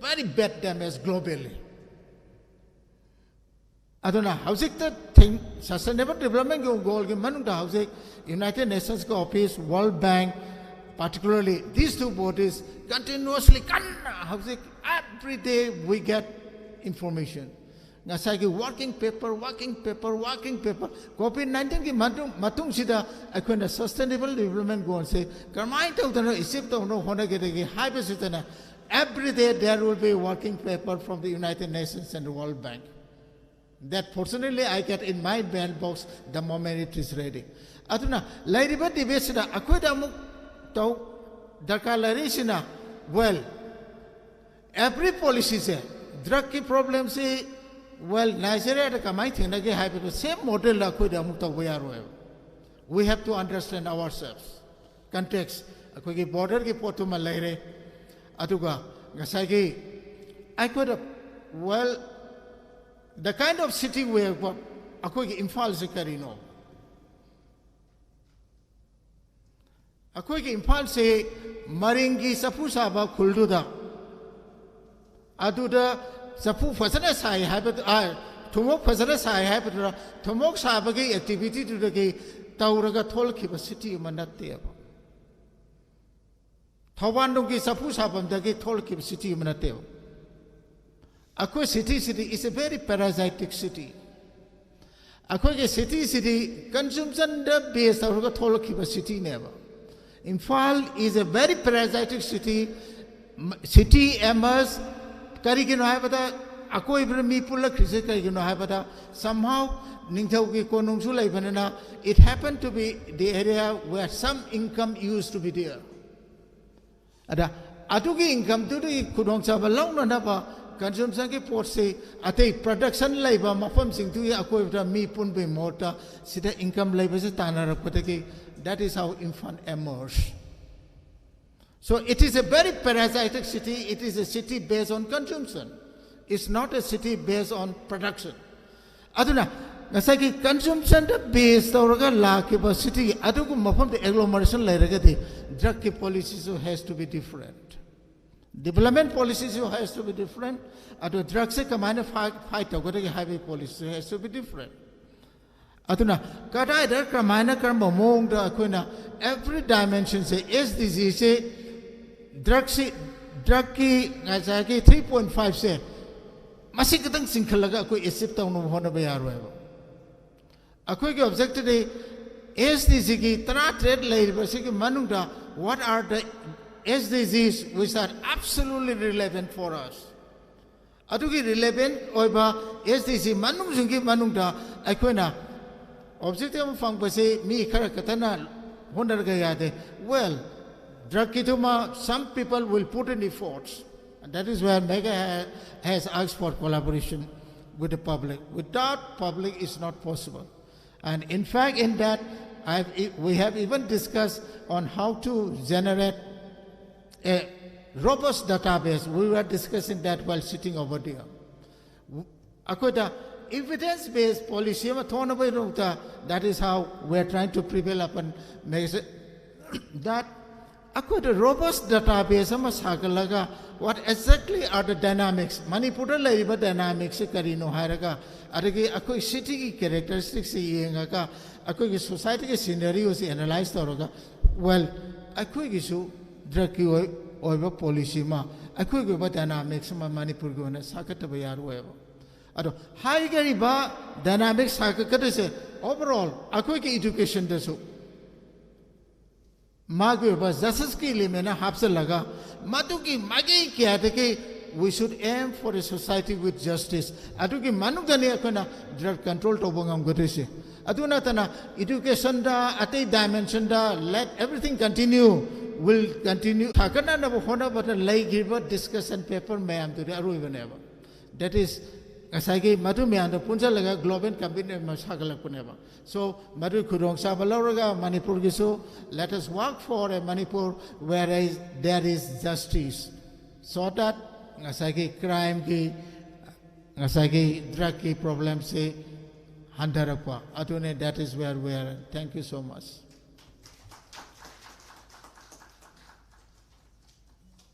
very bad damage globally꯫ ꯑꯗꯨꯅ ꯍꯧꯖꯤꯛꯇ ꯊꯦꯡ-, Sustainable Development Goal ꯒꯤ ꯃꯅꯨꯡꯗ ꯍꯧꯖꯤꯛ United Nations ꯀꯤ office, World Bank, particularly these two bodies continuously ꯀꯟꯅ ꯍꯧꯖꯤꯛ, every day we get information꯫ ꯉꯁꯥꯏꯒꯤ working paper, working paper, working paper, COVID nineteen ꯒꯤ ꯃꯇꯨꯡ-, ꯃꯇꯨꯡꯁꯤꯗ ꯑꯩꯈꯣꯏꯅ Sustainable Development Goal ꯁꯦ ꯀꯔꯝꯍꯥꯏꯅ ꯇꯧꯗꯅ achieve ꯇꯧꯅꯕ ꯍꯣꯠꯅꯒꯗꯒꯦ ꯍꯥꯏꯕꯁꯤꯗꯅ, every day there will be working paper from the United Nations and the World Bank꯫ That fortunately I get in my mailbox the moment it is ready. ꯑꯗꯨꯅ ꯂꯩꯔꯤꯕ ꯗꯤꯕꯦꯠꯁꯤꯗ ꯑꯩꯈꯣꯏꯗ ꯑꯃꯨꯛ ꯇꯧ ꯗꯔꯀꯥꯔ ꯂꯩꯔꯤꯁꯤꯅ, well, every policyꯁꯦ, ꯗ꯭ꯔꯒꯀꯤ ꯄ꯭ꯔꯣꯕ꯭ꯂꯦꯝꯁꯤ, well, ꯅꯥꯏꯖꯦꯔꯤꯌꯥꯗ ꯀꯃꯥꯏꯅ ꯊꯦꯡꯅꯒꯦ ꯍꯥꯏꯕꯗꯣ ꯁꯦꯝ ꯃꯣꯗꯦꯜꯗ ꯑꯩꯈꯣꯏꯗ ꯑꯃꯨꯛ ꯇꯧꯕ ꯌꯥꯔꯣꯏꯕ. We have to understand ourselves. Context, ꯑꯩꯈꯣꯏꯒꯤ ꯕꯣꯔꯗꯔꯒꯤ ꯄꯣꯠꯇꯨꯃ ꯂꯩꯔꯦ, ꯑꯗꯨꯒ ꯉꯁꯥꯏꯒꯤ ꯑꯩꯈꯣꯏꯗ, well, the kind of city we have got, ꯑꯩꯈꯣꯏꯒꯤ ꯏꯝꯐꯥꯜꯁꯦ ꯀꯔꯤꯅꯣ? ꯑꯩꯈꯣꯏꯒꯤ ꯏꯝꯐꯥꯜꯁꯦ ꯃꯔꯤꯡꯒꯤ ꯆꯐꯨ ꯁꯥꯕ ꯈꯨꯜꯗꯨꯗ, ꯑꯗꯨꯗ ꯆꯐꯨ ꯐꯖꯅ ꯁꯥꯏ ꯍꯥꯏꯕꯗꯨ, ꯑ, ꯊꯨꯝꯃꯣꯛ ꯐꯖꯅ ꯁꯥꯏ ꯍꯥꯏꯕꯗꯨꯗ, ꯊꯨꯝꯃꯣꯛ ꯁꯥꯕꯒꯤ ꯑꯦꯛꯇꯤꯚꯤꯇꯤꯗꯨꯗꯒꯤ ꯇꯧꯔꯒ ꯊꯣꯛꯂꯛꯈꯤꯕ ꯁꯤꯇꯤ ꯑꯃ ꯅꯠꯇꯦꯕ. ꯊꯧꯕꯥꯜꯗꯣꯡꯒꯤ ꯆꯐꯨ ꯁꯥꯐꯝꯗꯒꯤ ꯊꯣꯛꯂꯛꯈꯤꯕ ꯁꯤꯇꯤ ꯑꯃ ꯅꯠꯇꯦꯕ. ꯑꯩꯈꯣꯏ ꯁꯤꯇꯤꯁꯤꯗꯤ is a very parasitic city. ꯑꯩꯈꯣꯏꯒꯤ ꯁꯤꯇꯤꯁꯤꯗꯤ ꯀꯟꯖꯨꯝꯁꯟꯗ ꯕꯦꯁ ꯇꯧꯔꯒ ꯊꯣꯛꯂꯛꯈꯤꯕ ꯁꯤꯇꯤꯅꯦꯕ. Imphal is a very parasitic city, city emerge. ꯀꯔꯤꯒꯤꯅꯣ ꯍꯥꯏꯕꯗ, ꯑꯀꯣꯏꯕꯗ ꯃꯤ ꯄꯨꯜꯂꯛꯈ꯭ꯔꯤꯁꯦ ꯀꯔꯤꯒꯤꯅꯣ ꯍꯥꯏꯕꯗ, somehow ꯅꯤꯡꯊꯧꯒꯤ ꯀꯣꯅꯨꯡꯁꯨ ꯂꯩꯕꯅꯤꯅ, it happened to be the area where some income used to be there. ꯑꯗ ꯑꯗꯨꯒꯤ ꯏꯟꯀꯝꯗꯨꯗꯒꯤ ꯈꯨꯗꯣꯡꯆꯥꯕ ꯂꯧꯅꯅꯕ ꯀꯟꯖꯨꯝꯁꯟꯒꯤ ꯄꯣꯠꯁꯤ ꯑꯇꯩ ꯄ꯭ꯔꯗꯛꯁꯟ ꯂꯩꯕ ꯃꯐꯝꯁꯤꯡꯗꯨꯒꯤ ꯑꯀꯣꯏꯕꯗ ꯃꯤ ꯄꯨꯟꯕꯒꯤ ꯃꯍꯨꯠꯇ ꯁꯤꯗ ꯏꯟꯀꯝ ꯂꯩꯕꯁꯤ ꯇꯥꯟꯅꯔꯛꯄꯗꯒꯤ, that is how Imphal emerged. So it is a very parasitic city. It is a city based on consumption. It's not a city based on production. ꯑꯗꯨꯅ ꯉꯁꯥꯏꯒꯤ ꯀꯟꯖꯨꯝꯁꯟꯗ ꯕꯦꯁ ꯇꯧꯔꯒ ꯂꯥꯛꯈꯤꯕ ꯁꯤꯇꯤ ꯑꯗꯨꯒꯨꯝꯕ ꯃꯐꯝꯗ ꯑꯦꯒ꯭ꯂꯣꯃꯔꯦꯁꯟ ꯂꯩꯔꯒꯗꯤ, ꯗ꯭ꯔꯒꯀꯤ ꯄꯣꯂꯤꯁꯤꯁꯨ has to be different, development policyꯁꯨ has to be different. ꯑꯗꯣ ꯗ꯭ꯔꯒꯁꯦ ꯀꯃꯥꯏꯅ fight ꯇꯧꯒꯗꯒꯦ ꯍꯥꯏꯕꯒꯤ ꯄꯣꯂꯤꯁꯤꯁꯨ has to be different. ꯑꯗꯨꯅ ꯀꯗꯥꯏꯗ ꯀꯔꯝꯍꯥꯏꯅ, ꯀꯔꯝꯕ ꯃꯑꯣꯡꯗ ꯑꯩꯈꯣꯏꯅ every dimensionꯁꯦ, ꯑꯦꯁ ꯗꯤ ꯖꯤꯁꯦ, ꯗ꯭ꯔꯒꯁꯤ, ꯗ꯭ꯔꯒꯀꯤ ꯉꯁꯥꯏꯒꯤ three point fiveꯁꯦ ꯃꯁꯤ ꯈꯛꯇꯪ ꯆꯤꯡꯈꯠꯂꯒ ꯑꯩꯈꯣꯏ ꯑꯦꯆꯤꯞ ꯇꯧꯅꯕ ꯍꯣꯠꯅꯕ ꯌꯥꯔꯣꯏꯕ. ꯑꯩꯈꯣꯏꯒꯤ ꯑꯣꯕꯖꯦꯛꯇꯤꯚꯇꯤ ꯑꯦꯁ ꯗꯤ ꯖꯤꯒꯤ ꯇꯔꯥꯇꯔꯦꯠ ꯂꯩꯔꯤꯕꯁꯤꯒꯤ ꯃꯅꯨꯡꯗ, what are the S D Gs which are absolutely relevant for us? ꯑꯗꯨꯒꯤ relevant ꯑꯣꯏꯕ S D C ꯃꯅꯨꯡꯁꯤꯡꯒꯤ ꯃꯅꯨꯡꯗ ꯑꯩꯈꯣꯏꯅ objective ꯑꯃ ꯐꯪꯕꯁꯤ ꯃꯤ ꯈꯔ ꯈꯛꯇꯅ ꯍꯣꯠꯅꯔꯒ ꯌꯥꯗꯦ. Well, drugꯀꯤꯗꯨꯃ, some people will put in efforts. And that is where MEGHA ha- has asked for collaboration with the public. Without public, it's not possible. And in fact, in that, I've, e- we have even discussed on how to generate a robust database. We were discussing that while sitting over there. ꯑꯩꯈꯣꯏꯗ evidence based policy ꯑꯃ ꯊꯣꯛꯅꯕꯒꯤꯗꯃꯛꯇ, that is how we are trying to prevail upon, make sure that ꯑꯩꯈꯣꯏꯗ robust database ꯑꯃ ꯁꯥꯒꯠꯂꯒ, what exactly are the dynamics, ꯃꯅꯤꯄꯨꯔꯗ ꯂꯩꯔꯤꯕ dynamicsꯁꯤ ꯀꯔꯤꯅꯣ ꯍꯥꯏꯔꯒ, ꯑꯗꯒꯤ ꯑꯩꯈꯣꯏ cityꯒꯤ characteristicsꯁꯤ ꯌꯦꯡꯉꯒ, ꯑꯩꯈꯣꯏꯒꯤ societyꯒꯤ scenarioꯁꯤ analyse ꯇꯧꯔꯒ, well, ꯑꯩꯈꯣꯏꯒꯤꯁꯨ drugꯀꯤ ꯑꯣꯏ- ꯑꯣꯏꯕ policy ꯑꯃ, ꯑꯩꯈꯣꯏꯒꯤ ꯑꯣꯏꯕ dynamics ꯑꯃ ꯃꯅꯤꯄꯨꯔꯒꯤ ꯑꯣꯏꯅ ꯁꯥꯒꯠꯇꯕ ꯌꯥꯔꯣꯏꯕ. ꯑꯗꯣ ꯍꯥꯏꯔꯤꯕ dynamics ꯁꯥꯒꯠꯀꯗꯣꯏꯁꯦ overall ꯑꯩꯈꯣꯏꯒꯤ educationꯗꯁꯨ ꯃꯥꯒꯤ ꯑꯣꯏꯕ justiceꯀꯤ element ꯍꯥꯞꯆꯤꯜꯂꯒ, ꯃꯗꯨꯒꯤ ꯃꯥꯏꯀꯩ ꯀꯌꯥꯗꯒꯤ we should aim for a society with justice. ꯑꯗꯨꯒꯤ ꯃꯅꯨꯡꯗꯅꯤ ꯑꯩꯈꯣꯏꯅ drug control ꯇꯧꯕ ꯉꯝꯒꯗꯣꯏꯁꯦ. ꯑꯗꯨ ꯅꯠꯇꯅ educationꯗ, ꯑꯇꯩ dimensionꯗ, let everything continue, will continue ꯁꯥꯒꯠꯅꯅꯕ ꯍꯣꯠꯅꯕꯗ ꯂꯩꯈ꯭ꯔꯤꯕ discussion paper ꯃꯌꯥꯝꯗꯨꯗꯤ ꯑꯔꯣꯏꯕꯅꯦꯕ. That is, ꯉꯁꯥꯏꯒꯤ ꯃꯗꯨ ꯃꯌꯥꯝꯗꯣ ꯄꯨꯟꯁꯤꯜꯂꯒ global commitment ꯑꯃ ꯁꯥꯒꯠꯂꯛꯄꯅꯦꯕ. So, ꯃꯗꯨꯒꯤ ꯈꯨꯗꯣꯡꯆꯥꯕ ꯂꯧꯔꯒ ꯃꯅꯤꯄꯨꯔꯒꯤꯁꯨ, let us work for a Manipur where is, there is justice, so that ꯉꯁꯥꯏꯒꯤ crimeꯒꯤ, ꯉꯁꯥꯏꯒꯤ drugꯀꯤ problemꯁꯤ ꯍꯟꯊꯔꯛꯄ ꯑꯗꯨꯅꯤ. That is where we are. Thank you so much.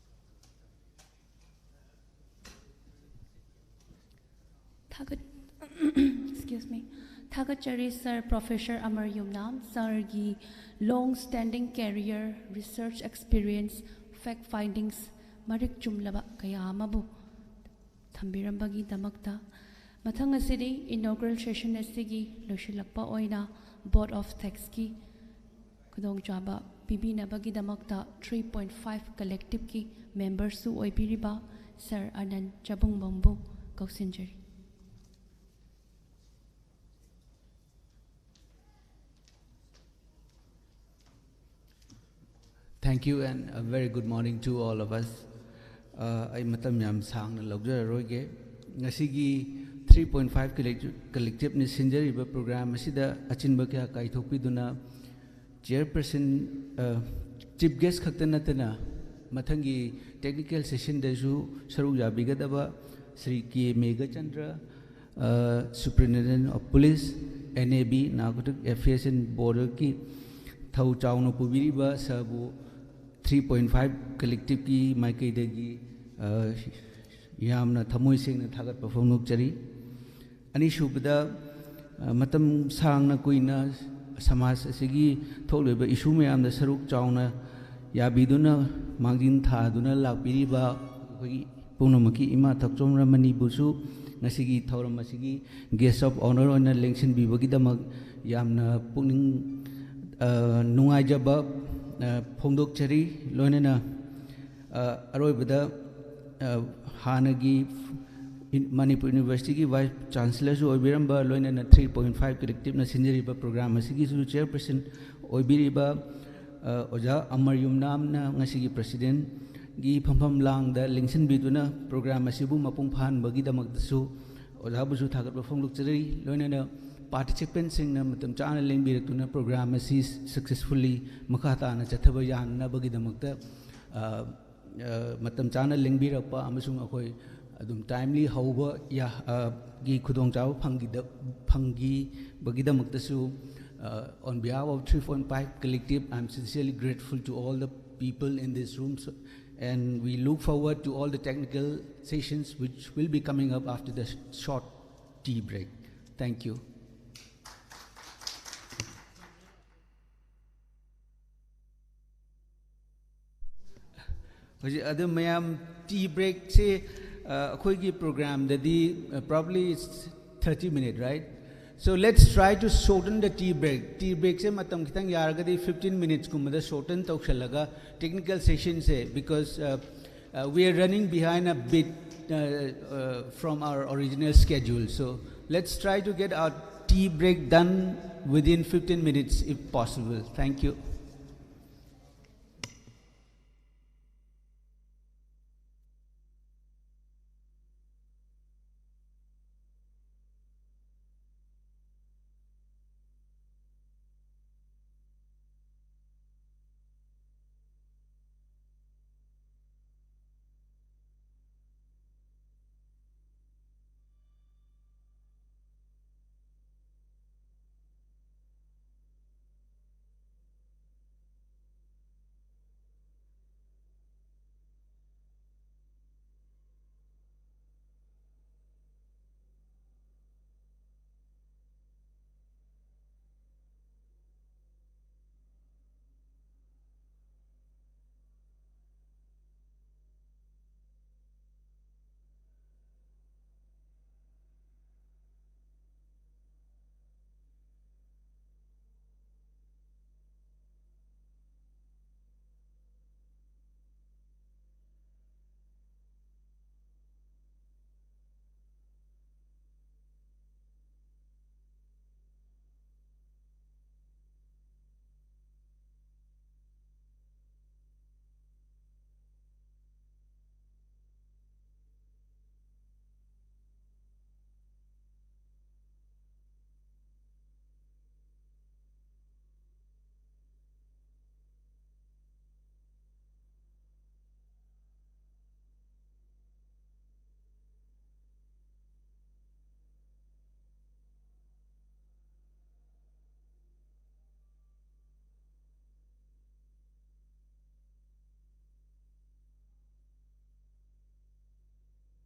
ꯊꯥꯒꯠ Excuse me. ꯊꯥꯒꯠꯆꯔꯤ sir, Professor ꯑꯃꯔ ꯌꯨꯝꯅꯥꯝ sirꯒꯤ long standing career, research experience, fact findings, ꯃꯔꯤꯛ ꯆꯨꯝꯂꯕ ꯀꯌꯥ ꯑꯃꯕꯨ ꯊꯝꯕꯤꯔꯝꯕꯒꯤꯗꯃꯛꯇ. ꯃꯊꯪ ꯑꯁꯤꯗꯤ inaugural session ꯑꯁꯤꯒꯤ ꯂꯣꯏꯁꯤꯜꯂꯛꯄ ꯑꯣꯏꯅ Board of Taxꯀꯤ ꯈꯨꯗꯣꯡꯆꯥꯕ ꯄꯤꯕꯤꯅꯕꯒꯤꯗꯃꯛꯇ three point five collectiveꯀꯤ memberꯁꯨ ꯑꯣꯏꯕꯤꯔꯤꯕ Sir Anand Chabungbongbu ꯀꯧꯁꯤꯟꯖꯔꯤ꯫ Thank you and a very good morning to all of us. ꯑ, ꯑꯩ ꯃꯇꯝ ꯌꯥꯝ ꯁꯥꯡꯅ ꯂꯧꯖꯔꯔꯣꯏꯒꯦ꯫ ꯉꯁꯤꯒꯤ three point five collective, collectiveꯅ ꯁꯤꯟꯖꯔꯤꯕ program ꯑꯁꯤꯗ ꯑꯆꯤꯟꯕ ꯀꯌꯥ ꯀꯥꯏꯊꯣꯛꯄꯤꯗꯨꯅ chairperson, ꯑ, chief guest ꯈꯛꯇ ꯅꯠꯇꯅ ꯃꯊꯪꯒꯤ technical sessionꯗꯁꯨ ꯁꯔꯨꯛ ꯌꯥꯕꯤꯒꯗꯕ ꯁ꯭ꯔꯤ ꯀꯦ ꯃꯦꯘꯆꯟꯗ꯭ꯔ, ꯑ, Superintendent of Police, N A B, Narcotic Affairs and Borderꯀꯤ ꯊꯧ ꯆꯥꯎꯅ ꯄꯨꯕꯤꯔꯤꯕ sirꯕꯨ three point five collectiveꯀꯤ ꯃꯥꯏꯀꯩꯗꯒꯤ, ꯑ, ꯌꯥꯝꯅ ꯊꯃꯣꯏ ꯁꯦꯡꯅ ꯊꯥꯒꯠꯄ ꯐꯣꯡꯗꯣꯛꯆꯔꯤ꯫ ꯑꯅꯤꯁꯨꯕꯗ, ꯑ, ꯃꯇꯝ ꯁꯥꯡꯅ ꯀꯨꯏꯅ ꯁꯃꯥꯖ ꯑꯁꯤꯒꯤ ꯊꯣꯛꯂꯤꯕ issue ꯃꯌꯥꯝꯗ ꯁꯔꯨꯛ ꯆꯥꯎꯅ ꯌꯥꯕꯤꯗꯨꯅ ꯃꯥꯡꯖꯤꯟ ꯊꯥꯗꯨꯅ ꯂꯥꯛꯄꯤꯔꯤꯕ ꯑꯩꯈꯣꯏꯒꯤ ꯄꯨꯝꯅꯃꯛꯀꯤ ꯏꯃꯥ ꯊꯛꯆꯣꯝ ꯔꯃꯅꯤꯕꯨꯁꯨ ꯉꯁꯤꯒꯤ ꯊꯧꯔꯝ ꯑꯁꯤꯒꯤ guest of honour ꯑꯣꯏꯅ ꯂꯦꯡꯁꯤꯟꯕꯤꯕꯒꯤꯗꯃꯛ ꯌꯥꯝꯅ ꯄꯨꯛꯅꯤꯡ, ꯑ, ꯅꯨꯡꯉꯥꯏꯖꯕ, ꯑ, ꯐꯣꯡꯗꯣꯛꯆꯔꯤ꯫ ꯂꯣꯏꯅꯅ, ꯑ, ꯑꯔꯣꯏꯕꯗ, ꯑ, ꯍꯥꯟꯅꯒꯤ ꯃꯅꯤꯄꯨꯔ Universityꯒꯤ Vice Chancellorꯁꯨ ꯑꯣꯏꯕꯤꯔꯝꯕ, ꯂꯣꯏꯅꯅ three point five collectiveꯅ ꯁꯤꯟꯖꯔꯤꯕ program ꯑꯁꯤꯒꯤꯁꯨ chairperson ꯑꯣꯏꯕꯤꯔꯤꯕ, ꯑ, ꯑꯣꯖꯥ ꯑꯃꯔ ꯌꯨꯝꯅꯥꯝꯅ ꯉꯁꯤꯒꯤ presidentꯒꯤ ꯐꯝꯐꯝ ꯂꯥꯡꯗ ꯂꯦꯡꯁꯤꯟꯕꯤꯗꯨꯅ program ꯑꯁꯤꯕꯨ ꯃꯄꯨꯡ ꯐꯥꯍꯟꯕꯒꯤꯗꯃꯛꯇꯁꯨ ꯑꯣꯖꯥꯕꯨꯁꯨ ꯊꯥꯒꯠꯄ ꯐꯣꯡꯗꯣꯛꯆꯔꯤ꯫ ꯂꯣꯏꯅꯅ participantꯁꯤꯡꯅ ꯃꯇꯝ ꯆꯥꯅ ꯂꯦꯡꯕꯤꯔꯛꯇꯨꯅ program ꯑꯁꯤ successfully ꯃꯈꯥ ꯇꯥꯅ ꯆꯠꯊꯕ ꯌꯥꯅꯅꯕꯒꯤꯗꯃꯛꯇ, ꯑ, ꯑ, ꯃꯇꯝ ꯆꯥꯅ ꯂꯦꯡꯕꯤꯔꯛꯄ ꯑꯃꯁꯨꯡ ꯑꯩꯈꯣꯏ ꯑꯗꯨꯝ timely ꯍꯧꯕ ꯌꯥ-, ꯑ, ꯒꯤ ꯈꯨꯗꯣꯡꯆꯥꯕ ꯐꯪꯈꯤꯗ-, ꯐꯪꯈꯤꯕꯒꯤꯗꯃꯛꯇꯁꯨ, ꯑ, on behalf of three point five collective, I'm sincerely grateful to all the people in this room, so, and we look forward to all the technical sessions which will be coming up after the sh-, short tea break. Thank you. ꯍꯧꯖꯤꯛ ꯑꯗꯨ ꯃꯌꯥꯝ, tea breakꯁꯦ, ꯑ, ꯑꯩꯈꯣꯏꯒꯤ programꯗꯗꯤ, ꯑ, probably it's thirty minute, right? So let's try to shorten the tea break. Tea breakꯁꯦ ꯃꯇꯝ ꯈꯤꯇꯪ ꯌꯥꯔꯒꯗꯤ fifteen minutesꯀꯨꯝꯕꯗ shorten ꯇꯧꯁꯜꯂꯒ technical sessionꯁꯦ, because, ꯑ, Uh, we are running behind a bit uh, uh, from our original schedule, so let's try to get our tea break done within fifteen minutes if possible. Thank you.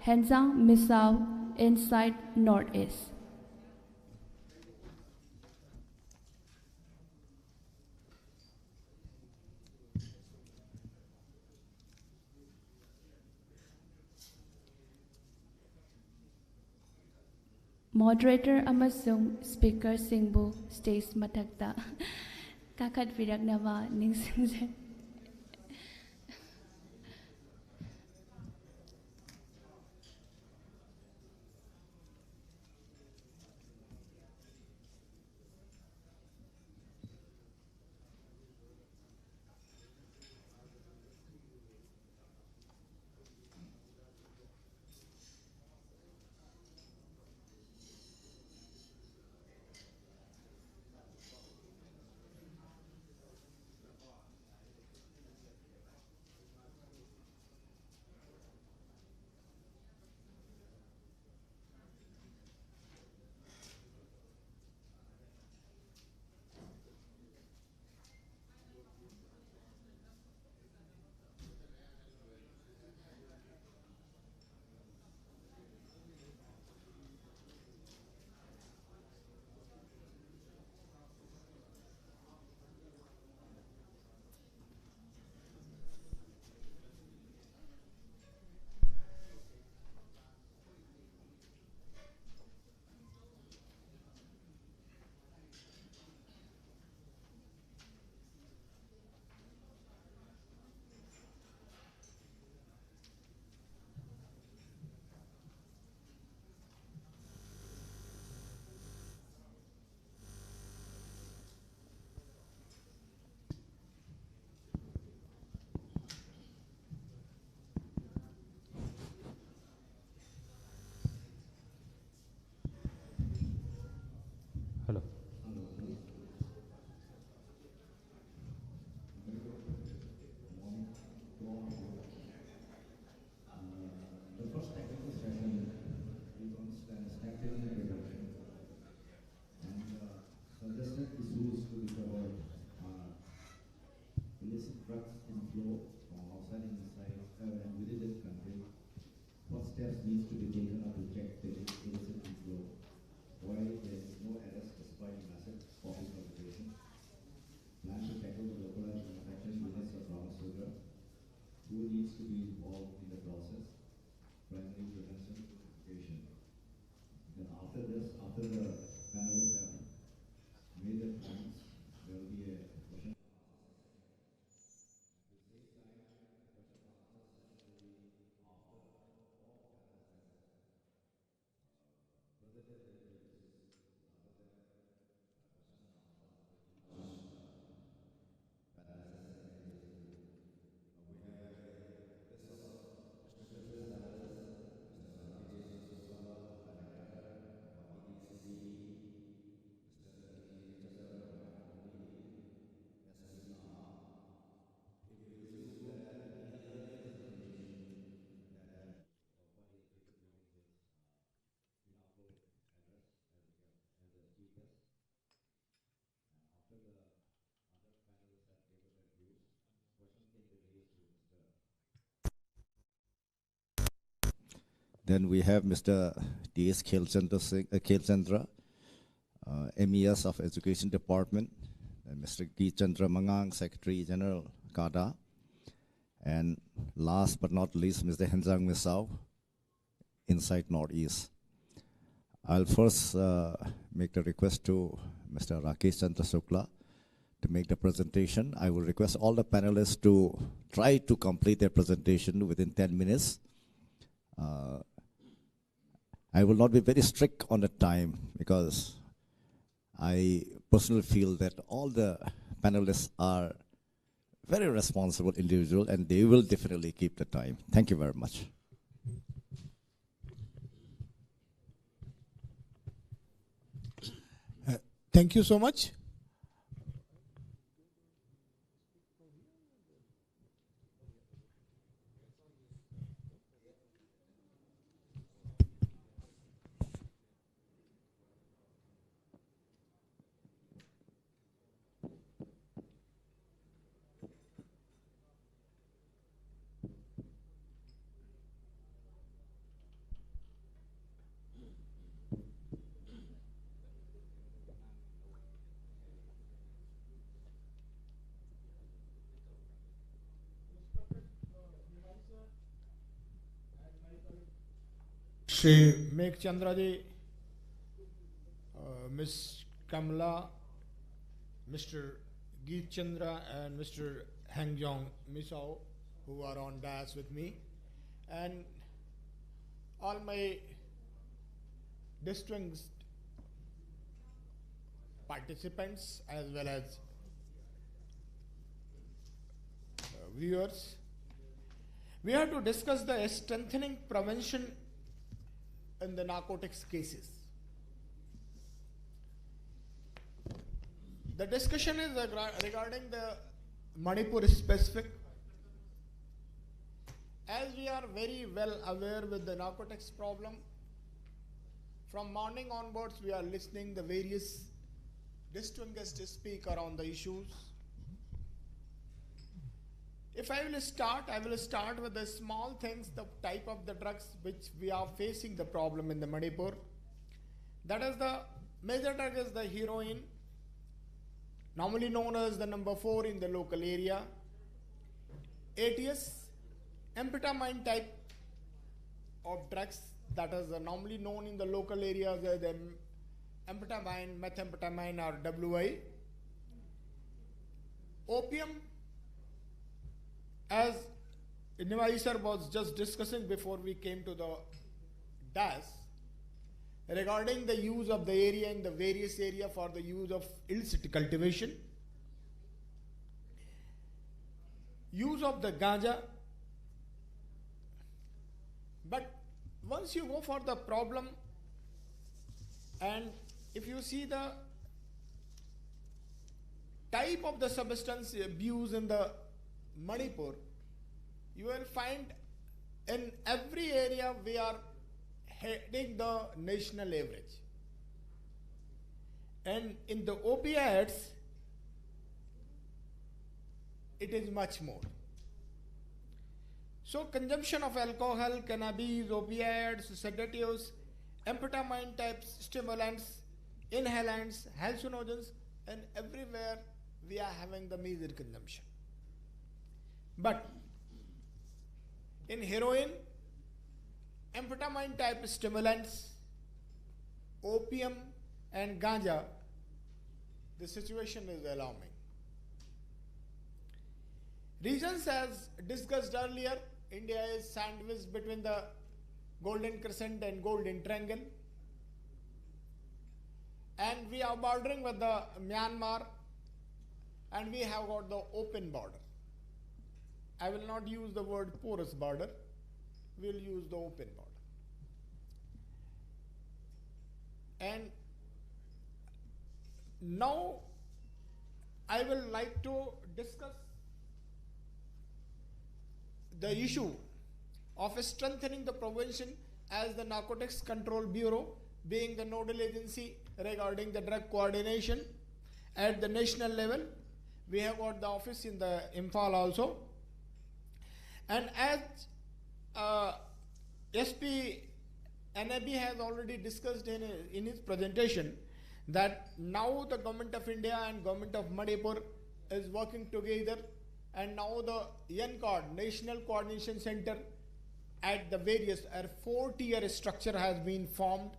Henzang Misao, Insight Northeast. Moderator ꯑꯃꯁꯨꯡ speakerꯁꯤꯡꯕꯨ stage ꯃꯊꯛꯇ ꯀꯥꯈꯠꯄꯤꯔꯛꯅꯕ ꯅꯤꯡꯁꯤꯡꯖꯔꯤ꯫ After the panelists have made their points, there will be a question. At the same time, the question and answer session will be after all panelists have presented their views. After that, Then we have Mister T S Khelchandra Singh, uh, Khelchandra, uh, M E S of Education Department, and Mister G Chandra Mangang, Secretary General, CADA, and last but not least, Mister Henzang Misao, Insight Northeast. I'll first uh, make the request to Mister Rakesh Chandra Shukla to make the presentation. I will request all the panelists to try to complete their presentation within ten minutes. Uh, I will not be very strict on the time because I personally feel that all the panelists are very responsible individual and they will definitely keep the time. Thank you very much. Uh, thank you so much. Shri मेघ चंद्रा जी, Miss Kamla, Mister Geet Chandra, and Mister Hangyong Misao, who are on dais with me, and all my distinguished participants as well as uh, viewers. We have to discuss the strengthening prevention in the narcotics cases. The discussion is agra- regarding the Manipur specific. As we are very well aware with the narcotics problem, from morning onwards we are listening the various distinguished speaker on the issues. If I will start, I will start with the small things, the type of the drugs which we are facing the problem in the Manipur. That is, the major drug is the heroin, normally known as the number four in the local area. A T S, amphetamine type of drugs that is uh, normally known in the local areas as the amphetamine, methamphetamine, or W I. Opium, as Nimai sir was just discussing before we came to the dais, regarding the use of the area in the various area for the use of illicit cultivation, use of the ganja. But once you go for the problem, and if you see the type of the substance abuse in the Manipur, you will find in every area we are heading the national average. And in the opiates, it is much more. So consumption of alcohol, cannabis, opiates, sedatives, amphetamine types, stimulants, inhalants, hallucinogens, and everywhere we are having the major consumption. But in heroin, amphetamine type stimulants, opium, and ganja, the situation is alarming. Reasons, as discussed earlier, India is sandwiched between the Golden Crescent and Golden Triangle, and we are bordering with the Myanmar, and we have got the open border. I will not use the word porous border, we'll use the open border. And now I will like to discuss the issue of strengthening the prevention as the Narcotics Control Bureau being the nodal agency regarding the drug coordination at the national level. We have got the office in the Imphal also. And as uh, S P N A B has already discussed in, in his presentation, that now the Government of India and Government of Manipur is working together, and now the NCORD, National Coordination Center, at the various, a four-tier structure has been formed.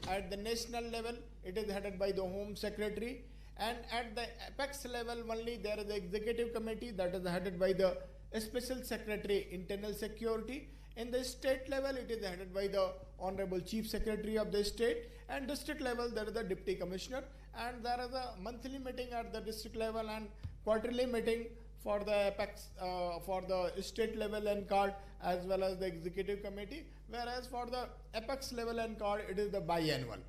At the national level, it is headed by the Home Secretary, and at the apex level only, there is the executive committee that is headed by the Special Secretary, Internal Security. In the state level, it is headed by the Honorable Chief Secretary of the state, and district level, there is the Deputy Commissioner, and there is a monthly meeting at the district level and quarterly meeting for the apex, uh, for the state level NCORD as well as the executive committee, whereas for the apex level NCORD, it is the biannual.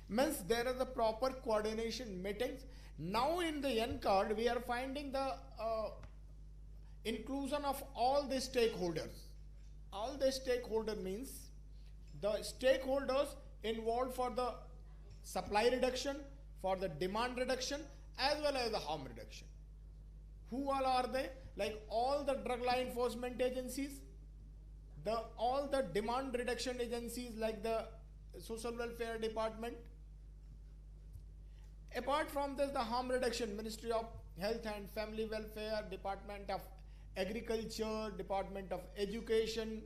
Means there are the proper coordination meetings. Now in the NCORD, we are finding the uh, inclusion of all the stakeholders. All the stakeholder means the stakeholders involved for the supply reduction, for the demand reduction, as well as the harm reduction. Who all are they? Like all the drug law enforcement agencies, the all the demand reduction agencies like the social welfare department. Apart from this, the harm reduction, Ministry of Health and Family Welfare, Department of Agriculture, Department of Education,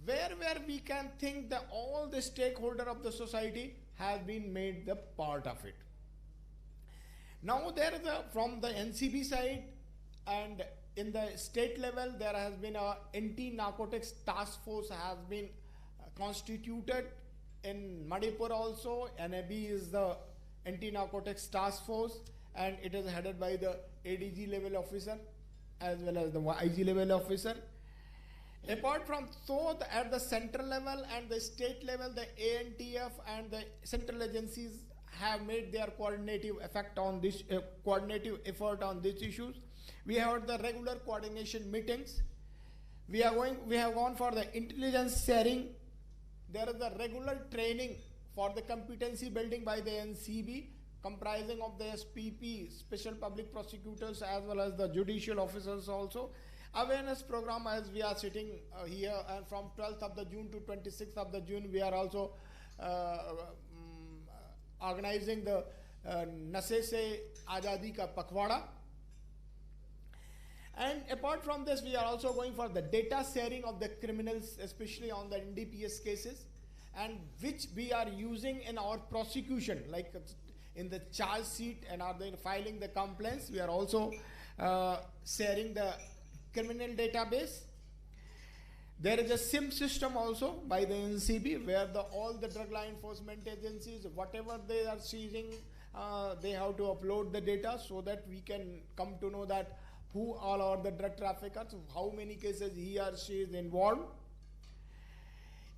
where where we can think that all the stakeholder of the society has been made the part of it. Now there is a, from the N C B side and in the state level, there has been a anti-narcotics task force has been uh, constituted in Manipur also. N A B is the anti-narcotics task force, and it is headed by the A D G level officer as well as the I G level officer. Apart from so, the, at the central level and the state level, the A N T F and the central agencies have made their coordinative effect on this uh, coordinative effort on these issues. We have the regular coordination meetings. We are going. We have gone for the intelligence sharing. There is the regular training for the competency building by the N C B, comprising of the S P P, special public prosecutors, as well as the judicial officers also. Awareness program, as we are sitting uh, here, and from twelfth of the June to twenty-sixth of the June, we are also uh, um, organizing the uh, Nashe Se Azadi Ka Pakhwada. And apart from this, we are also going for the data sharing of the criminals, especially on the N D P S cases, and which we are using in our prosecution, like in the charge sheet and are then filing the complaints. We are also uh, sharing the criminal database. There is a SIM system also by the N C B, where the all the drug law enforcement agencies, whatever they are seizing, uh, they have to upload the data so that we can come to know that who all are the drug traffickers, how many cases he or she is involved.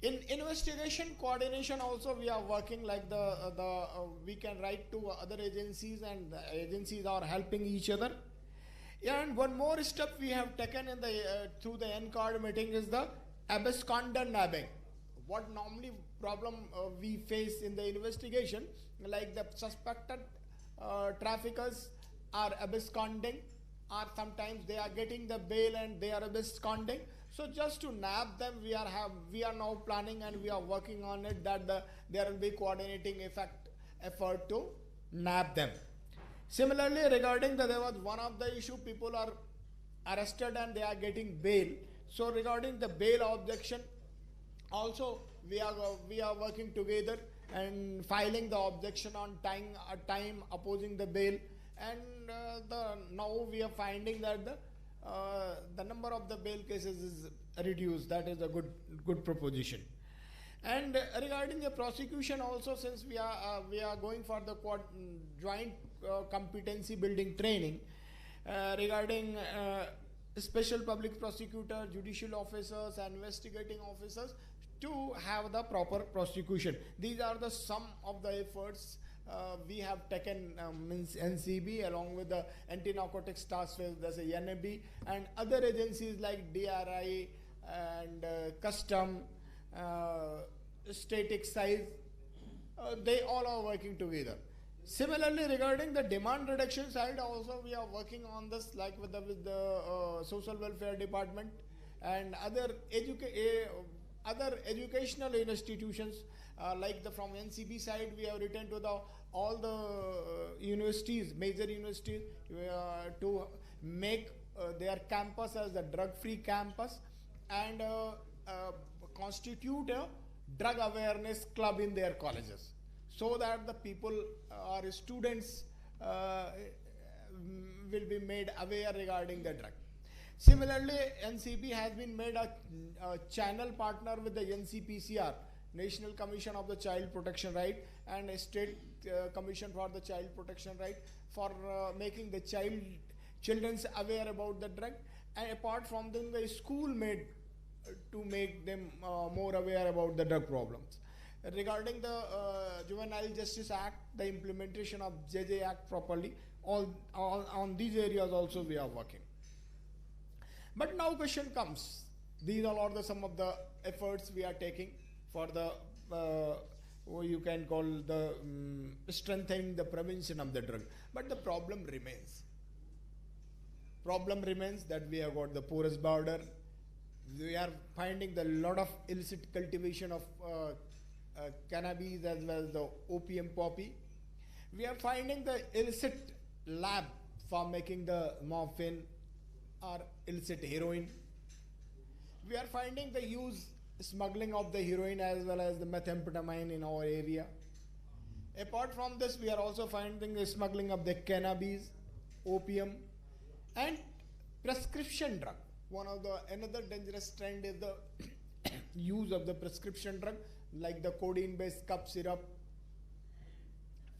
In investigation coordination also, we are working like the uh, the uh, we can write to other agencies, and the agencies are helping each other. And one more step we have taken in the uh, through the NCORD meeting is the absconder nabbing. What normally problem uh, we face in the investigation, like the suspected uh, traffickers are absconding, or sometimes they are getting the bail and they are absconding. So just to nab them, we are have we are now planning and we are working on it that the there will be coordinating effect effort to nab them. Similarly, regarding the, there was one of the issue, people are arrested and they are getting bail. So regarding the bail objection, also we are we are working together and filing the objection on time, uh, time opposing the bail. And uh, the now we are finding that the uh, the number of the bail cases is reduced. That is a good good proposition. And uh, regarding the prosecution also, since we are uh, we are going for the quad, mm, joint uh, competency building training, uh, regarding uh, special public prosecutor, judicial officers, and investigating officers to have the proper prosecution. These are the some of the efforts uh, we have taken, um, means N C B along with the anti-narcotics task force, that's a N A B, and other agencies like D R I and uh, custom, uh, state excise, uh, they all are working together. Similarly, regarding the demand reduction side, also we are working on this, like with the, with the uh, social welfare department and other educa- uh, other educational institutions, uh, like the from N C B side, we have written to the all the uh, universities, major universities, uh, to make uh, their campus as the drug-free campus and uh, uh, constitute a drug awareness club in their colleges, so that the people, uh, our students, uh, will be made aware regarding the drug. Similarly, N C B has been made a, a channel partner with the N C P C R, National Commission of the Child Protection Right, and a State uh, Commission for the Child Protection Right, for uh, making the child children's aware about the drug. And apart from them, the school made uh, to make them uh, more aware about the drug problems. Regarding the uh, Juvenile Justice Act, the implementation of J J Act properly, all, all on these areas also we are working. But now question comes. These are all the some of the efforts we are taking for the uh, what you can call the um, strengthening the prevention of the drug. But the problem remains. Problem remains that we have got the porous border. We are finding the lot of illicit cultivation of uh, uh, cannabis as well as the opium poppy. We are finding the illicit lab for making the morphine or illicit heroin. We are finding the use smuggling of the heroin as well as the methamphetamine in our area. Apart from this, we are also finding the smuggling of the cannabis, opium, and prescription drug. One of the another dangerous trend is the use of the prescription drug, like the codeine-based cup syrup,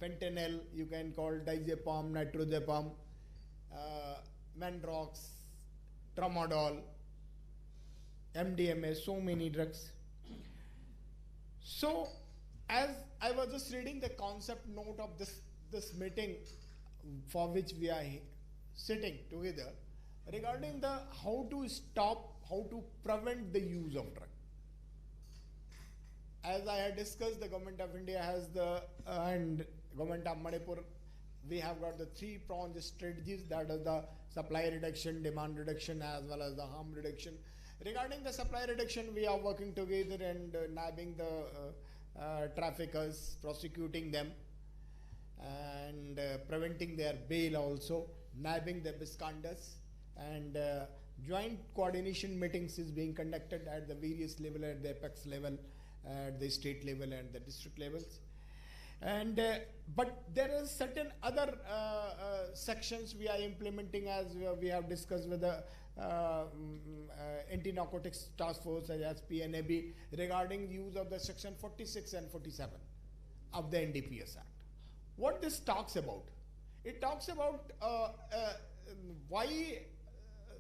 fentanyl, you can call diazepam, nitrazepam, uh, Mandrax, tramadol, M D M A, so many drugs. So, as I was just reading the concept note of this, this meeting for which we are he- sitting together, regarding the how to stop, how to prevent the use of drug. As I had discussed, the government of India has the, uh, and government of Manipur, we have got the three-pronged strategies, that is the supply reduction, demand reduction, as well as the harm reduction. Regarding the supply reduction, we are working together and, uh, nabbing the, uh, uh, traffickers, prosecuting them, and, uh, preventing their bail also, nabbing the absconders, and, uh, joint coordination meetings is being conducted at the various level, at the apex level, at the state level and the district levels. And, uh, but there are certain other, uh, uh, sections we are implementing, as we have discussed with the, uh, mm, uh, anti-narcotics task force, as P N A B, regarding the use of the section forty-six and forty-seven of the N D P S Act. What this talks about? It talks about, uh, uh, why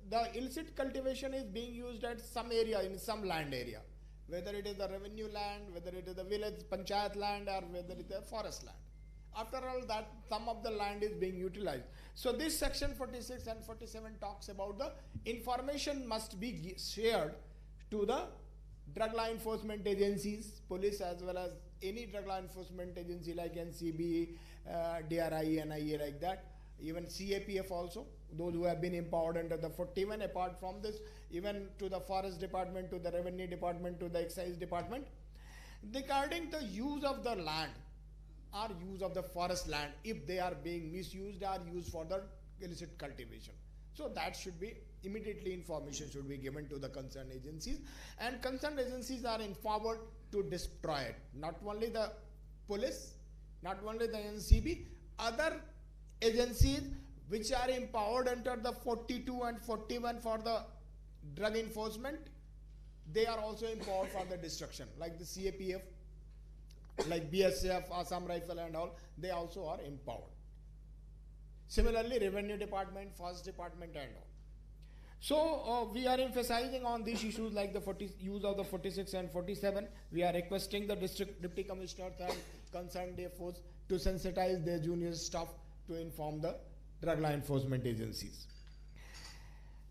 the illicit cultivation is being used at some area, in some land area, whether it is the revenue land, whether it is the village panchayat land, or whether it is the forest land. After all that, some of the land is being utilized. So this section forty-six and forty-seven talks about the information must be gi- shared to the drug law enforcement agencies, police, as well as any drug law enforcement agency like N C B, uh, D R I, N I A, like that, even C A P F also, those who have been empowered under the forty-one. Apart from this, even to the forest department, to the revenue department, to the excise department, regarding the use of the land or use of the forest land, if they are being misused or used for the illicit cultivation. So that should be immediately, information should be given to the concerned agencies, and concerned agencies are empowered to destroy it. Not only the police, not only the N C B, other agencies which are empowered under the forty-two and forty-one for the drug enforcement, they are also empowered for the destruction, like the C A P F, like B S F, Assam Rifle and all, they also are empowered. Similarly, revenue department, forest department and all. So uh, we are emphasizing on these issues like the forty, use of the forty-six and forty-seven. We are requesting the district deputy commissioner and concerned D F Os to sensitize their junior staff to inform the drug law enforcement agencies.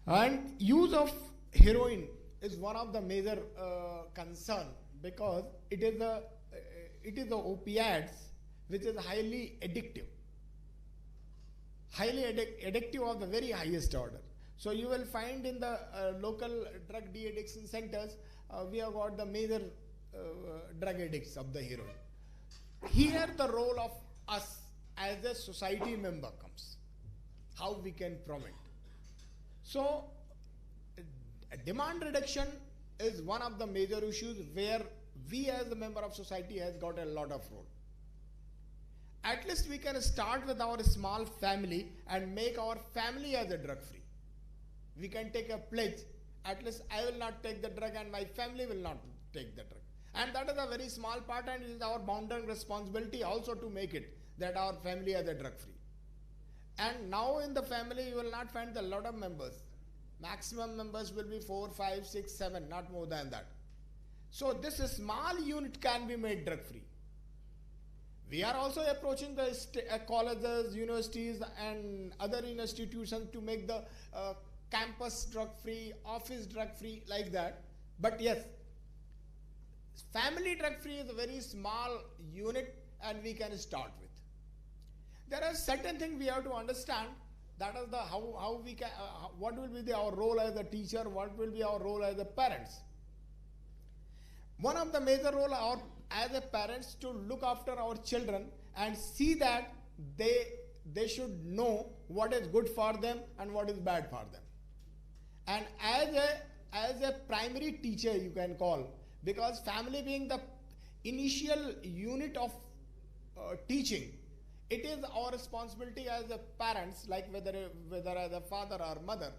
And use of heroin is one of the major uh, concern, because it is the uh, it is the opiates which is highly addictive, highly addic- addictive of the very highest order. So you will find in the uh, local drug de-addiction centers, uh, we have got the major uh, drug addicts of the heroin. Here the role of us as a society member comes, how we can prevent. So uh, demand reduction is one of the major issues where we as a member of society has got a lot of role. At least we can start with our small family and make our family as a drug free. We can take a pledge, at least I will not take the drug and my family will not take the drug. And that is a very small part, and it is our bounden responsibility also to make it that our family as a drug free. And now in the family you will not find a lot of members. Maximum members will be four, five, six, seven, not more than that. So this small unit can be made drug free. We are also approaching the st- uh, colleges, universities and other institutions to make the uh, campus drug free, office drug free, like that. But yes, family drug free is a very small unit and we can start with. There are certain things we have to understand, that is the how, how we can uh, what will be the, our role as a teacher, what will be our role as a parents. One of the major role our as a parents to look after our children and see that they they should know what is good for them and what is bad for them. And as a as a primary teacher, you can call, because family being the initial unit of uh, teaching, it is our responsibility as a parents, like whether whether as a father or mother,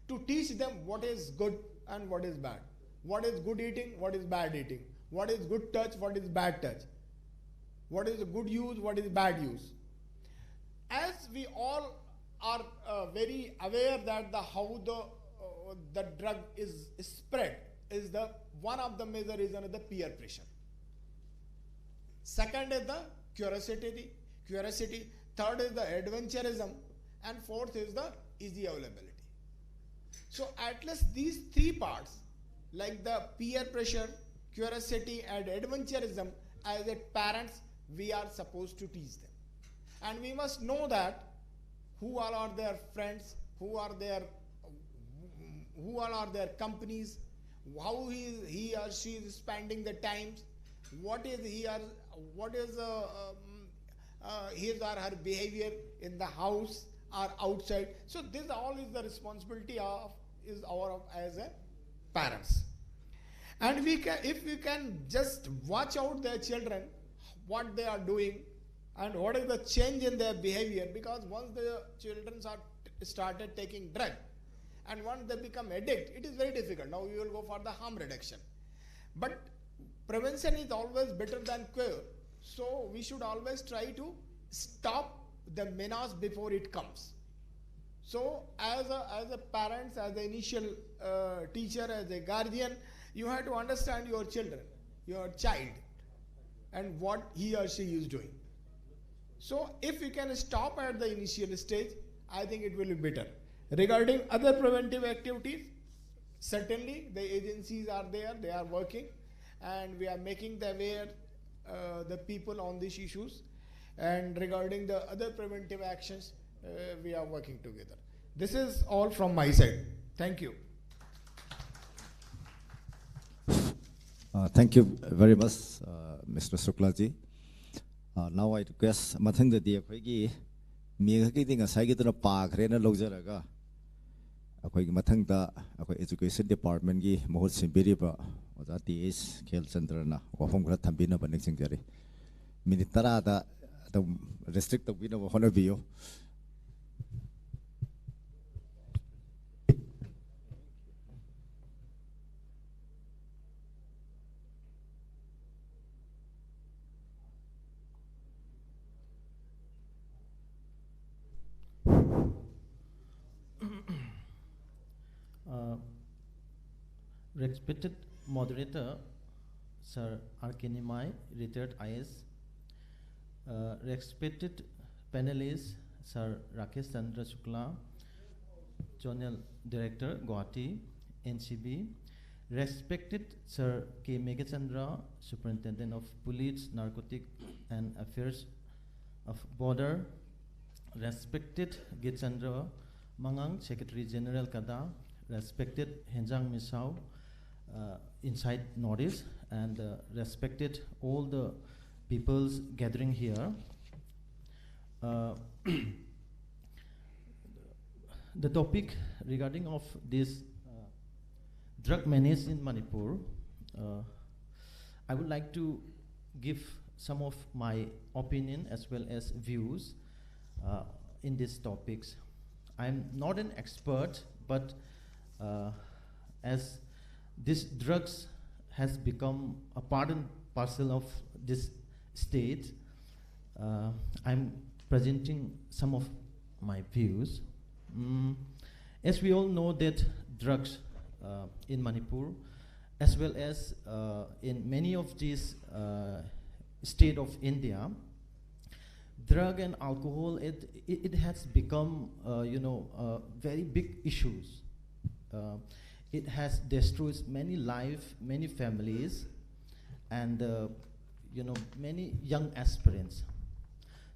to teach them what is good and what is bad, what is good eating, what is bad eating, what is good touch, what is bad touch, what is good use, what is bad use. As we all are uh, very aware that the how the uh, the drug is spread is the one of the major reason is the peer pressure. Second is the curiosity, curiosity. Third is the adventurism, and fourth is the easy availability. So at least these three parts, like the peer pressure, curiosity, and adventurism, as a parents, we are supposed to teach them. And we must know that who all are their friends, who are their who all are their companies, how he, he or she is spending the times, what is he or what is uh, um, uh, his or her behavior in the house or outside. So this all is the responsibility of is our as a parents. And we can, if we can just watch out their children, what they are doing, and what is the change in their behavior, because once the children are started taking drug and once they become addict, it is very difficult. Now we will go for the harm reduction, but prevention is always better than cure. So we should always try to stop the menace before it comes. So as a as a parents, as an initial uh, teacher, as a guardian, you have to understand your children, your child, and what he or she is doing. So if you can stop at the initial stage, I think it will be better. Regarding other preventive activities, certainly the agencies are there, they are working, and we are making the aware uh, the people on these issues. And regarding the other preventive actions, uh, we are working together. This is all from my side. Thank you. Uh, thank you very much, uh, Mister Shuklaji. Uh, now I request ꯃꯊꯪꯗꯗꯤ ꯑꯩꯈꯣꯏꯒꯤ ꯃꯦꯘꯒꯤꯗꯤ ꯉꯁꯥꯏꯒꯤꯗꯨꯅ ꯄꯥꯈ꯭ꯔꯦꯅ ꯂꯧꯖꯔꯒ, ꯑꯩꯈꯣꯏꯒꯤ ꯃꯊꯪꯗ ꯑꯩꯈꯣꯏ Education Departmentꯀꯤ ꯃꯍꯨꯠ ꯁꯤꯟꯕꯤꯔꯤꯕ ꯑꯣꯖꯥ T H ꯈꯦꯜꯆꯟꯗ꯭ꯔꯅ ꯋꯥꯐꯝ ꯈꯔ ꯊꯝꯕꯤꯅꯕ ꯅꯤꯡꯁꯤꯡꯖꯔꯤ꯫ ꯃꯤꯅꯤꯠ ꯇꯔꯥꯗ ꯑꯗꯨꯝ restrict ꯇꯧꯕꯤꯅꯕ ꯍꯣꯠꯅꯕꯤꯌꯨ꯫ Uh, respected moderator, Sir R K Nimai, retired I A S, uh, respected panelists, Sir Rakesh Chandra Shukla, Zonal Director, Guwahati, N C B, respected Sir K Meghachandra, Superintendent of Police, Narcotic and Affairs of Border, respected Gitchandra Mangang, Secretary General CADA, respected Henjang Misao, uh, inside Northeast, and, uh, respected all the peoples gathering here. Uh, the topic regarding of this, uh, drug menace in Manipur, uh, I would like to give some of my opinion as well as views, uh, in these topics. I'm not an expert, but, uh, as this drugs has become a part and parcel of this state, uh, I'm presenting some of my views. Mm, as we all know that drugs, uh, in Manipur, as well as, uh, in many of these, uh, state of India, drug and alcohol, it, it, it has become, uh, you know, uh, very big issues. Uh, it has destroyed many life, many families, and, uh, you know, many young aspirants.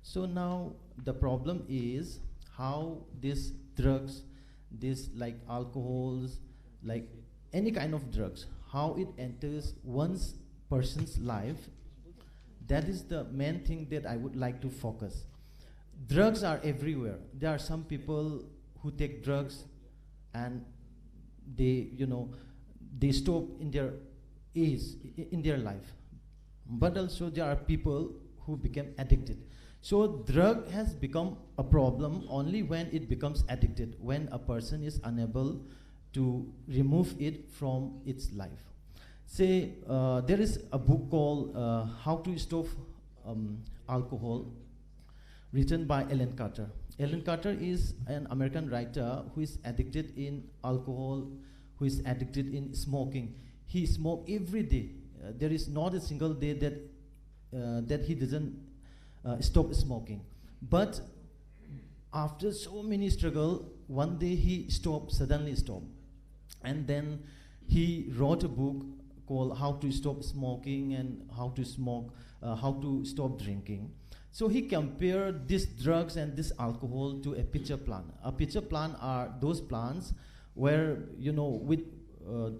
So now the problem is how these drugs, this like alcohols, like any kind of drugs, how it enters one's person's life. That is the main thing that I would like to focus. Drugs are everywhere. There are some people who take drugs and they, you know, they stop in their age, i- in their life. But also there are people who become addicted. So drug has become a problem only when it becomes addicted, when a person is unable to remove it from its life. Say, uh, there is a book called uh, How to Stop um, Alcohol, written by Alan Carter. Alan Carter is an American writer who is addicted in alcohol, who is addicted in smoking. He smoked every day. Uh, there is not a single day that uh, that he doesn't uh, stop smoking. But after so many struggle, one day he stopped, suddenly stopped, and then he wrote a book called How to Stop Smoking and How to Smoke, uh, How to Stop Drinking. So he compared these drugs and this alcohol to a pitcher plant. A pitcher plant are those plants where, you know, with uh,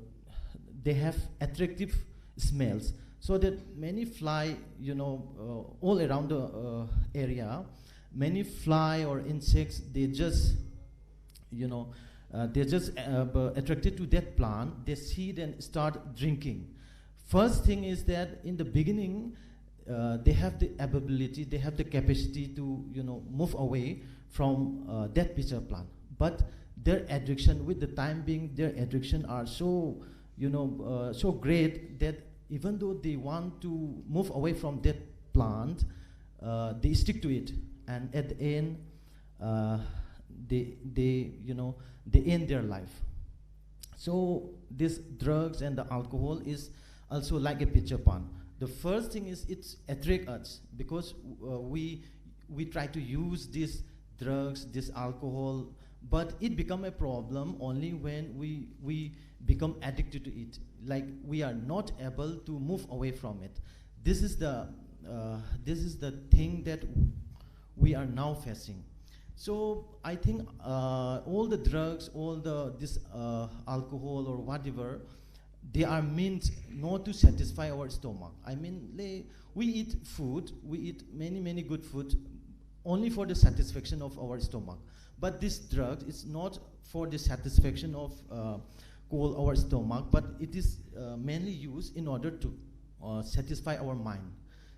they have attractive smells, so that many fly, you know, uh, all around the uh, area, many fly or insects, they just, you know, uh, they're just uh, b- attracted to that plant. They see it and start drinking. First thing is that in the beginning, uh, they have the ability, they have the capacity to, you know, move away from uh, that pitcher plant. But their addiction, with the time being, their addiction are so, you know, uh, so great that even though they want to move away from that plant, uh, they stick to it, and at the end, uh, they they you know, they end their life. So this drugs and the alcohol is also like a pitcher pond. The first thing is it's attract us because uh, we we try to use this drugs, this alcohol, but it become a problem only when we we become addicted to it. Like we are not able to move away from it. This is the uh, this is the thing that we are now facing. So I think uh, all the drugs, all the this uh, alcohol or whatever, they are meant not to satisfy our stomach. I mean, they, we eat food, we eat many many good food, only for the satisfaction of our stomach. But this drug is not for the satisfaction of uh, cold our stomach, but it is uh, mainly used in order to uh, satisfy our mind.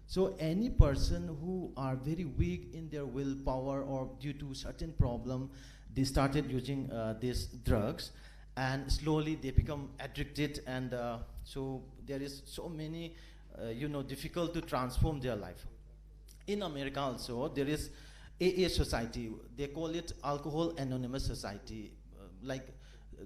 So any person who are very weak in their willpower or due to certain problem, they started using uh, these drugs, and slowly they become addicted, and uh, so there is so many, uh, you know, difficult to transform their life. In America also, there is A A society. They call it Alcohol Anonymous Society. Uh, like, uh,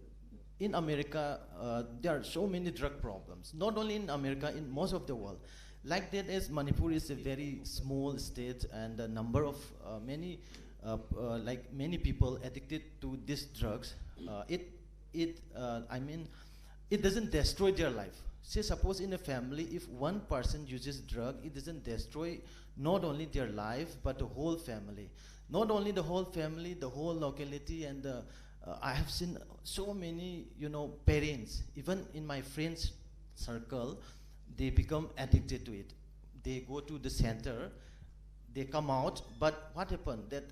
in America, uh, there are so many drug problems. Not only in America, in most of the world. Like that, as Manipur is a very small state, and the number of uh, many, uh, uh, like, many people addicted to these drugs, uh, it it uh, I mean, it doesn't destroy their life. Say, suppose in a family, if one person uses drug, it doesn't destroy not only their life but the whole family. Not only the whole family, the whole locality, and the, uh, I have seen so many, you know, parents, even in my friends circle, they become addicted to it. They go to the center, they come out, but what happened? That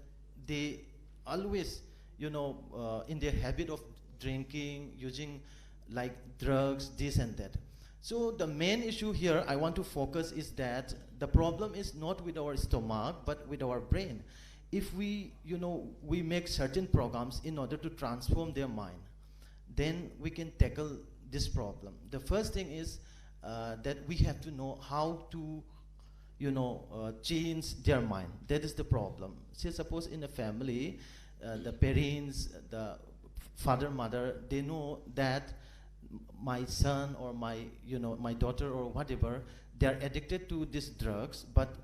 they always, you know, uh, in their habit of drinking, using, like, drugs, this and that. So the main issue here I want to focus is that the problem is not with our stomach, but with our brain. If we, you know, we make certain programs in order to transform their mind, then we can tackle this problem. The first thing is uh, that we have to know how to, you know, uh, change their mind. That is the problem. Say, suppose in a family, uh, the parents, the father, mother, they know that my son or my, you know, my daughter or whatever, they are addicted to these drugs, but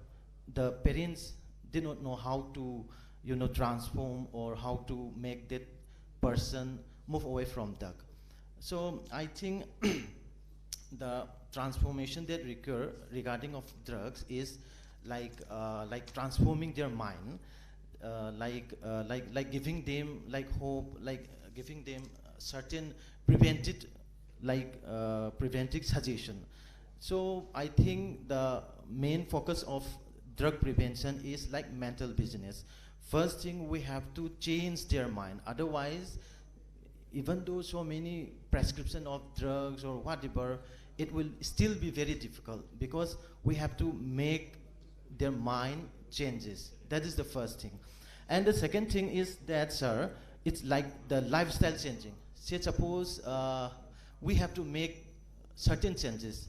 the parents, they don't know how to, you know, transform or how to make that person move away from drug. So I think the transformation that recur regarding of drugs is like, uh, like transforming their mind, uh, like, uh, like, like giving them, like, hope, like, uh, giving them certain prevented, like, uh, preventive suggestion. So I think the main focus of drug prevention is like mental business. First thing, we have to change their mind. Otherwise, even though so many prescription of drugs or whatever, it will still be very difficult because we have to make their mind changes. That is the first thing. And the second thing is that, sir, it's like the lifestyle changing. Say, suppose uh, we have to make certain changes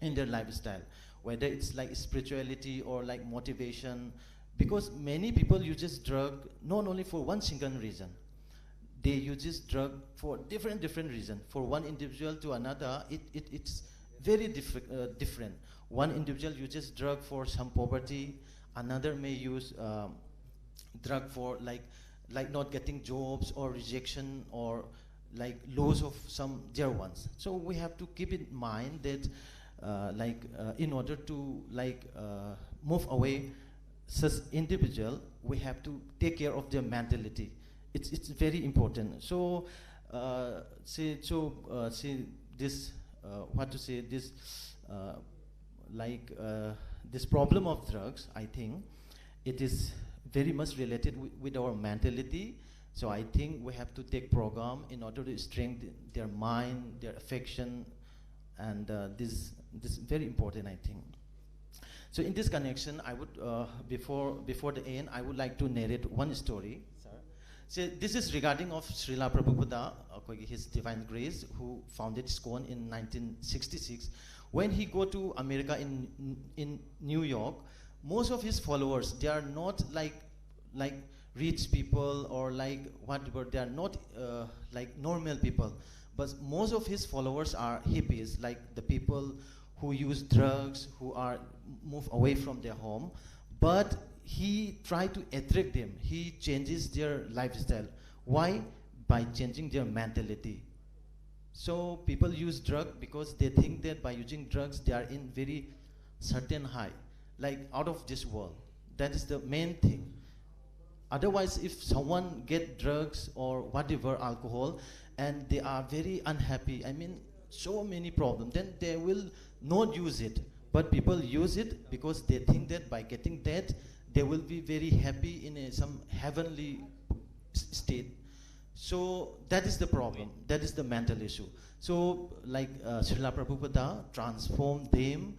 in their lifestyle, whether it's like spirituality or like motivation, because many people uses drug not only for one single reason. They uses drug for different different reason. For one individual to another, it, it it's very different. Uh, different. One individual uses drug for some poverty. Another may use um, drug for like like not getting jobs or rejection or like loss of some dear ones. So we have to keep in mind that uh, like uh, in order to like uh, move away such individual, we have to take care of their mentality. It's it's very important. So uh, see, so uh, see this uh, what to say, this uh, like uh, this problem of drugs, I think it is very much related with, with our mentality. So I think we have to take program in order to strengthen their mind, their affection, and uh, this this is very important, I think. So in this connection, I would uh, before before the end, I would like to narrate one story. Sir, so this is regarding of Srila Prabhupada, uh, his divine grace, who founded ISKCON in nineteen sixty-six. When he go to America in in New York, most of his followers, they are not like like rich people or like whatever. They are not uh, like normal people, but most of his followers are hippies, like the people who use drugs, who are move away from their home. But he tried to attract them. He changes their lifestyle. Why? By changing their mentality. So people use drug because they think that by using drugs they are in very certain high, like out of this world. That is the main thing. Otherwise, if someone get drugs or whatever, alcohol, and they are very unhappy, I mean, so many problems, then they will not use it. But people use it because they think that by getting that, they will be very happy in a, some heavenly s- state. So that is the problem. That is the mental issue. So, like, uh, Srila Prabhupada transformed them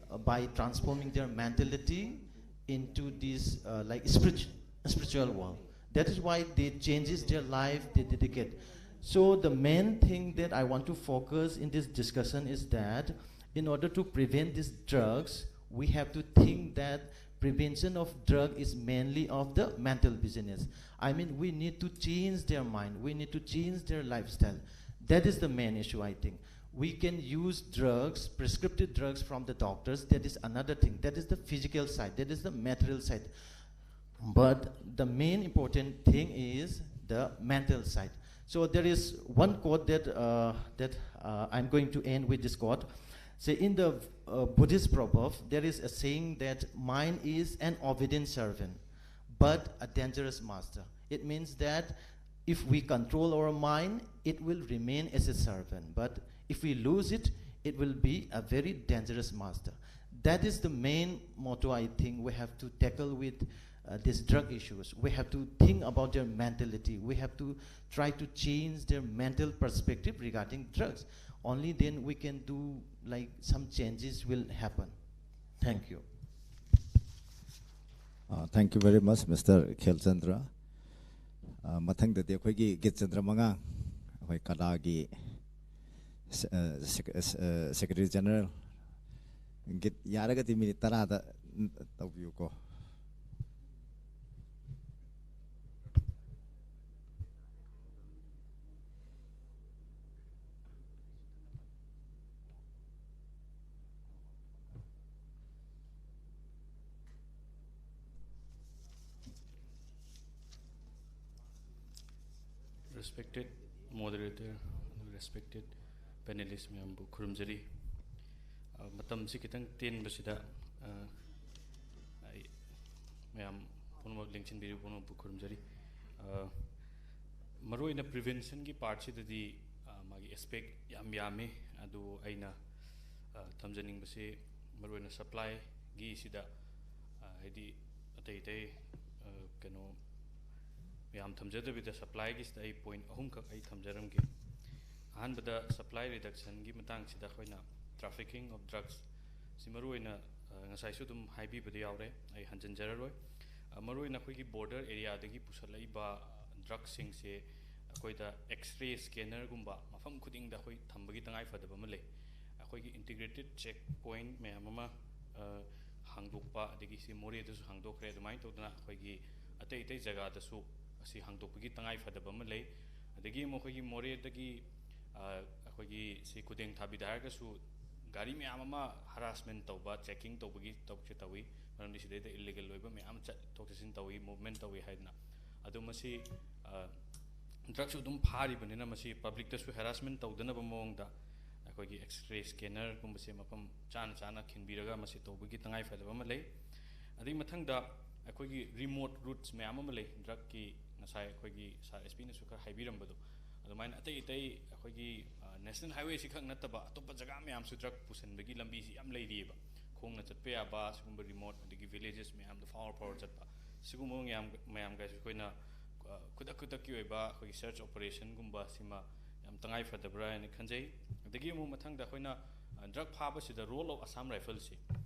uh, by transforming their mentality into this uh, like spiritual spiritual world. That is why they changes their life, they dedicate. So the main thing that I want to focus in this discussion is that in order to prevent these drugs, we have to think that prevention of drug is mainly of the mental business. I mean, we need to change their mind, we need to change their lifestyle. That is the main issue, I think. We can use drugs, prescriptive drugs from the doctors. That is another thing. That is the physical side, that is the material side. But the main important thing is the mental side. So there is one quote that uh, that uh, I'm going to end with this quote. Say, in the uh, Buddhist proverb, there is a saying that mind is an obedient servant, but a dangerous master. It means that if we control our mind, it will remain as a servant. But if we lose it, it will be a very dangerous master. That is the main motto I think we have to tackle with uh, these drug issues. We have to think about their mentality. We have to try to change their mental perspective regarding drugs. Only then we can do, like, some changes will happen. Thank you. Uh, thank you very much, Mister Khelchandra. Uh, ꯃꯊꯪꯗꯗꯤ ꯑꯩꯈꯣꯏꯒꯤ ꯒꯤꯠꯆꯟꯗ꯭ꯔ ꯃꯉꯥꯡ, ꯑꯩꯈꯣꯏ ꯀꯂꯥꯒꯤ ꯁꯦ- ꯑ, ꯁꯦꯀ- ꯑ, ꯁꯦ- ꯑ, secretary general. ꯒꯤꯠ ꯌꯥꯔꯒꯗꯤ minute ꯇꯔꯥꯗ ꯇꯧꯕꯤꯌꯨꯀꯣ꯫ Respected moderator, respected panelist ꯃꯌꯥꯝꯕꯨ ꯈꯨꯔꯨꯝꯖꯔꯤ꯫ ꯑ, ꯃꯇꯝꯁꯤ ꯈꯤꯇꯪ ꯇꯦꯟꯕꯁꯤꯗ, ꯑ, ꯑꯩ ꯃꯌꯥꯝ ꯄꯨꯝꯅꯃꯛ ꯂꯦꯡꯁꯤꯟꯕꯤꯔꯤꯕ ꯄꯨꯝꯅꯃꯛꯄꯨ ꯈꯨꯔꯨꯝꯖꯔꯤ꯫ ꯑ, ꯃꯔꯨꯑꯣꯏꯅ preventionꯒꯤ partꯁꯤꯗꯗꯤ, ꯑ, ꯃꯥꯒꯤ aspect ꯌꯥꯝ ꯌꯥꯝꯃꯤ꯫ ꯑꯗꯨ ꯑꯩꯅ, ꯑ, ꯊꯝꯖꯅꯤꯡꯕꯁꯤ, ꯃꯔꯨꯑꯣꯏꯅ ꯁꯄ꯭ꯂꯥꯏꯒꯤꯁꯤꯗ, ꯑ, ꯍꯥꯏꯗꯤ ꯑꯇꯩ ꯑꯇꯩ, ꯑ, ꯀꯩꯅꯣ ꯌꯥꯝ ꯊꯝꯖꯗꯕꯤꯗ ꯁꯄ꯭ꯂꯥꯏꯒꯤꯁꯤꯗ ꯑꯩ ꯄꯣꯏꯟꯠ ꯑꯍꯨꯝꯈꯛ ꯑꯩ ꯊꯝꯖꯔꯝꯒꯦ꯫ ꯑꯍꯥꯟꯕꯗ ꯁꯄ꯭ꯂꯥꯏ ꯔꯤꯗꯛꯁꯟꯒꯤ ꯃꯇꯥꯡꯁꯤꯗ ꯑꯩꯈꯣꯏꯅ trafficking of drugs ꯁꯤ ꯃꯔꯨꯑꯣꯏꯅ, ꯑ, ꯉꯁꯥꯏꯁꯨ ꯑꯗꯨꯝ ꯍꯥꯏꯕꯤꯕꯗ ꯌꯥꯎꯔꯦ, ꯑꯩ ꯍꯟꯖꯤꯟꯖꯔꯔꯣꯏ꯫ ꯑ, ꯃꯔꯨꯑꯣꯏꯅ ꯑꯩꯈꯣꯏꯒꯤ ꯕꯣꯔꯗꯔ ꯑꯦꯔꯤꯌꯥꯗꯒꯤ ꯄꯨꯁꯜꯂꯛꯏꯕ ꯗ꯭ꯔꯒꯁꯤꯡꯁꯦ ꯑꯩꯈꯣꯏꯗ X-ray scannerꯒꯨꯝꯕ ꯃꯐꯝ ꯈꯨꯗꯤꯡꯗ ꯑꯩꯈꯣꯏ ꯊꯝꯕꯒꯤ ꯇꯉꯥꯏꯐꯗꯕ ꯑꯃ ꯂꯩ꯫ ꯑꯩꯈꯣꯏꯒꯤ integrated check point ꯃꯌꯥꯝ ꯑꯃ, ꯑ, ꯍꯥꯡꯗꯣꯛꯄ, ꯑꯗꯒꯤ ꯁꯤ ꯃꯣꯔꯦꯗꯁꯨ ꯍꯥꯡꯗꯣꯛꯈ꯭ꯔꯦ꯫ ꯑꯗꯨꯃꯥꯏꯅ ꯇꯧꯗꯅ ꯑꯩꯈꯣꯏꯒꯤ ꯑꯇꯩ ꯑꯇꯩ ꯖꯒꯥꯗꯁꯨ ꯑꯁꯤ ꯍꯥꯡꯗꯣꯛꯄꯒꯤ ꯇꯉꯥꯏꯐꯗꯕ ꯑꯃ ꯂꯩ꯫ ꯑꯗꯒꯤ ꯑꯃꯨꯛ ꯑꯩꯈꯣꯏꯒꯤ ꯃꯣꯔꯦꯗꯒꯤ, ꯑ, ꯑꯩꯈꯣꯏꯒꯤ ꯁꯤ ꯈꯨꯗꯦꯡ ꯊꯥꯕꯤꯗ ꯍꯥꯏꯔꯒꯁꯨ ꯒꯥꯔꯤ ꯃꯌꯥꯝ ꯑꯃ harassment ꯇꯧꯕ, checking ꯇꯧꯕꯒꯤ ꯊꯕꯛꯁꯦ ꯇꯧꯏ꯫ ꯃꯔꯝꯗꯤ ꯁꯤꯗꯩꯗ illegal ꯑꯣꯏꯕ ꯃꯌꯥꯝ ꯆꯠꯊꯣꯛ ꯆꯠꯁꯤꯟ ꯇꯧꯏ, movement ꯇꯧꯏ ꯍꯥꯏꯗꯅ꯫ ꯑꯗꯣ ꯃꯁꯤ, ꯑ, ꯗ꯭ꯔꯒꯁꯨ ꯑꯗꯨꯝ ꯐꯥꯔꯤꯕꯅꯤꯅ ꯃꯁꯤ publicꯇꯁꯨ harassment ꯇꯧꯗꯅꯕ ꯃꯑꯣꯡꯗ ꯑꯩꯈꯣꯏꯒꯤ X-ray scannerꯒꯨꯝꯕꯁꯦ ꯃꯐꯝ ꯆꯥꯅ ꯆꯥꯅ ꯈꯤꯟꯕꯤꯔꯒ ꯃꯁꯤ ꯇꯧꯕꯒꯤ ꯇꯉꯥꯏꯐꯗꯕ ꯑꯃ ꯂꯩ꯫ ꯑꯗꯩ ꯃꯊꯪꯗ ꯑꯩꯈꯣꯏꯒꯤ remote routes ꯃꯌꯥꯝ ꯑꯃ ꯂꯩ꯫ ꯗ꯭ꯔꯒꯀꯤ ꯉꯁꯥꯏ ꯑꯩꯈꯣꯏꯒꯤ ꯁꯥꯔ SP ꯅꯁꯨ ꯈꯔ ꯍꯥꯏꯕꯤꯔꯝꯕꯗꯣ, ꯑꯗꯨꯃꯥꯏꯅ ꯑꯇꯩ ꯑꯇꯩ ꯑꯩꯈꯣꯏꯒꯤ, ꯑ, national highway ꯁꯤ ꯈꯛ ꯅꯠꯇꯕ ꯑꯇꯣꯞꯄ ꯖꯒꯥ ꯃꯌꯥꯝꯁꯨ ꯗ꯭ꯔꯒ ꯄꯨꯁꯟꯕꯒꯤ ꯂꯝꯕꯤꯁꯤ ꯌꯥꯝ ꯂꯩꯔꯤꯑꯕ꯫ ꯈꯣꯡꯅ ꯆꯠꯄ ꯌꯥꯕ ꯁꯤꯒꯨꯝꯕ remote, ꯑꯗꯒꯤ villages ꯃꯌꯥꯝꯗ ꯐꯥꯎꯔ ꯐꯥꯎꯔ ꯆꯠꯄ, ꯁꯤꯒꯨꯝꯕ ꯃꯌꯥꯝ, ꯃꯌꯥꯝꯒꯁꯨ ꯑꯩꯈꯣꯏꯅ, ꯑ, ꯈꯨꯗꯛ ꯈꯨꯗꯛꯀꯤ ꯑꯣꯏꯕ ꯑꯩꯈꯣꯏꯒꯤ search operationꯒꯨꯝꯕ ꯁꯤꯃ ꯌꯥꯝ ꯇꯉꯥꯏ ꯐꯗꯕ꯭ꯔꯥ ꯍꯥꯏꯅ ꯈꯟꯖꯩ꯫ ꯑꯗꯒꯤ ꯑꯃꯨꯛ ꯃꯊꯪꯗ ꯑꯩꯈꯣꯏꯅ, ꯑ, ꯗ꯭ꯔꯒ ꯐꯥꯕꯁꯤꯗ role of Assam Riflesꯁꯤ,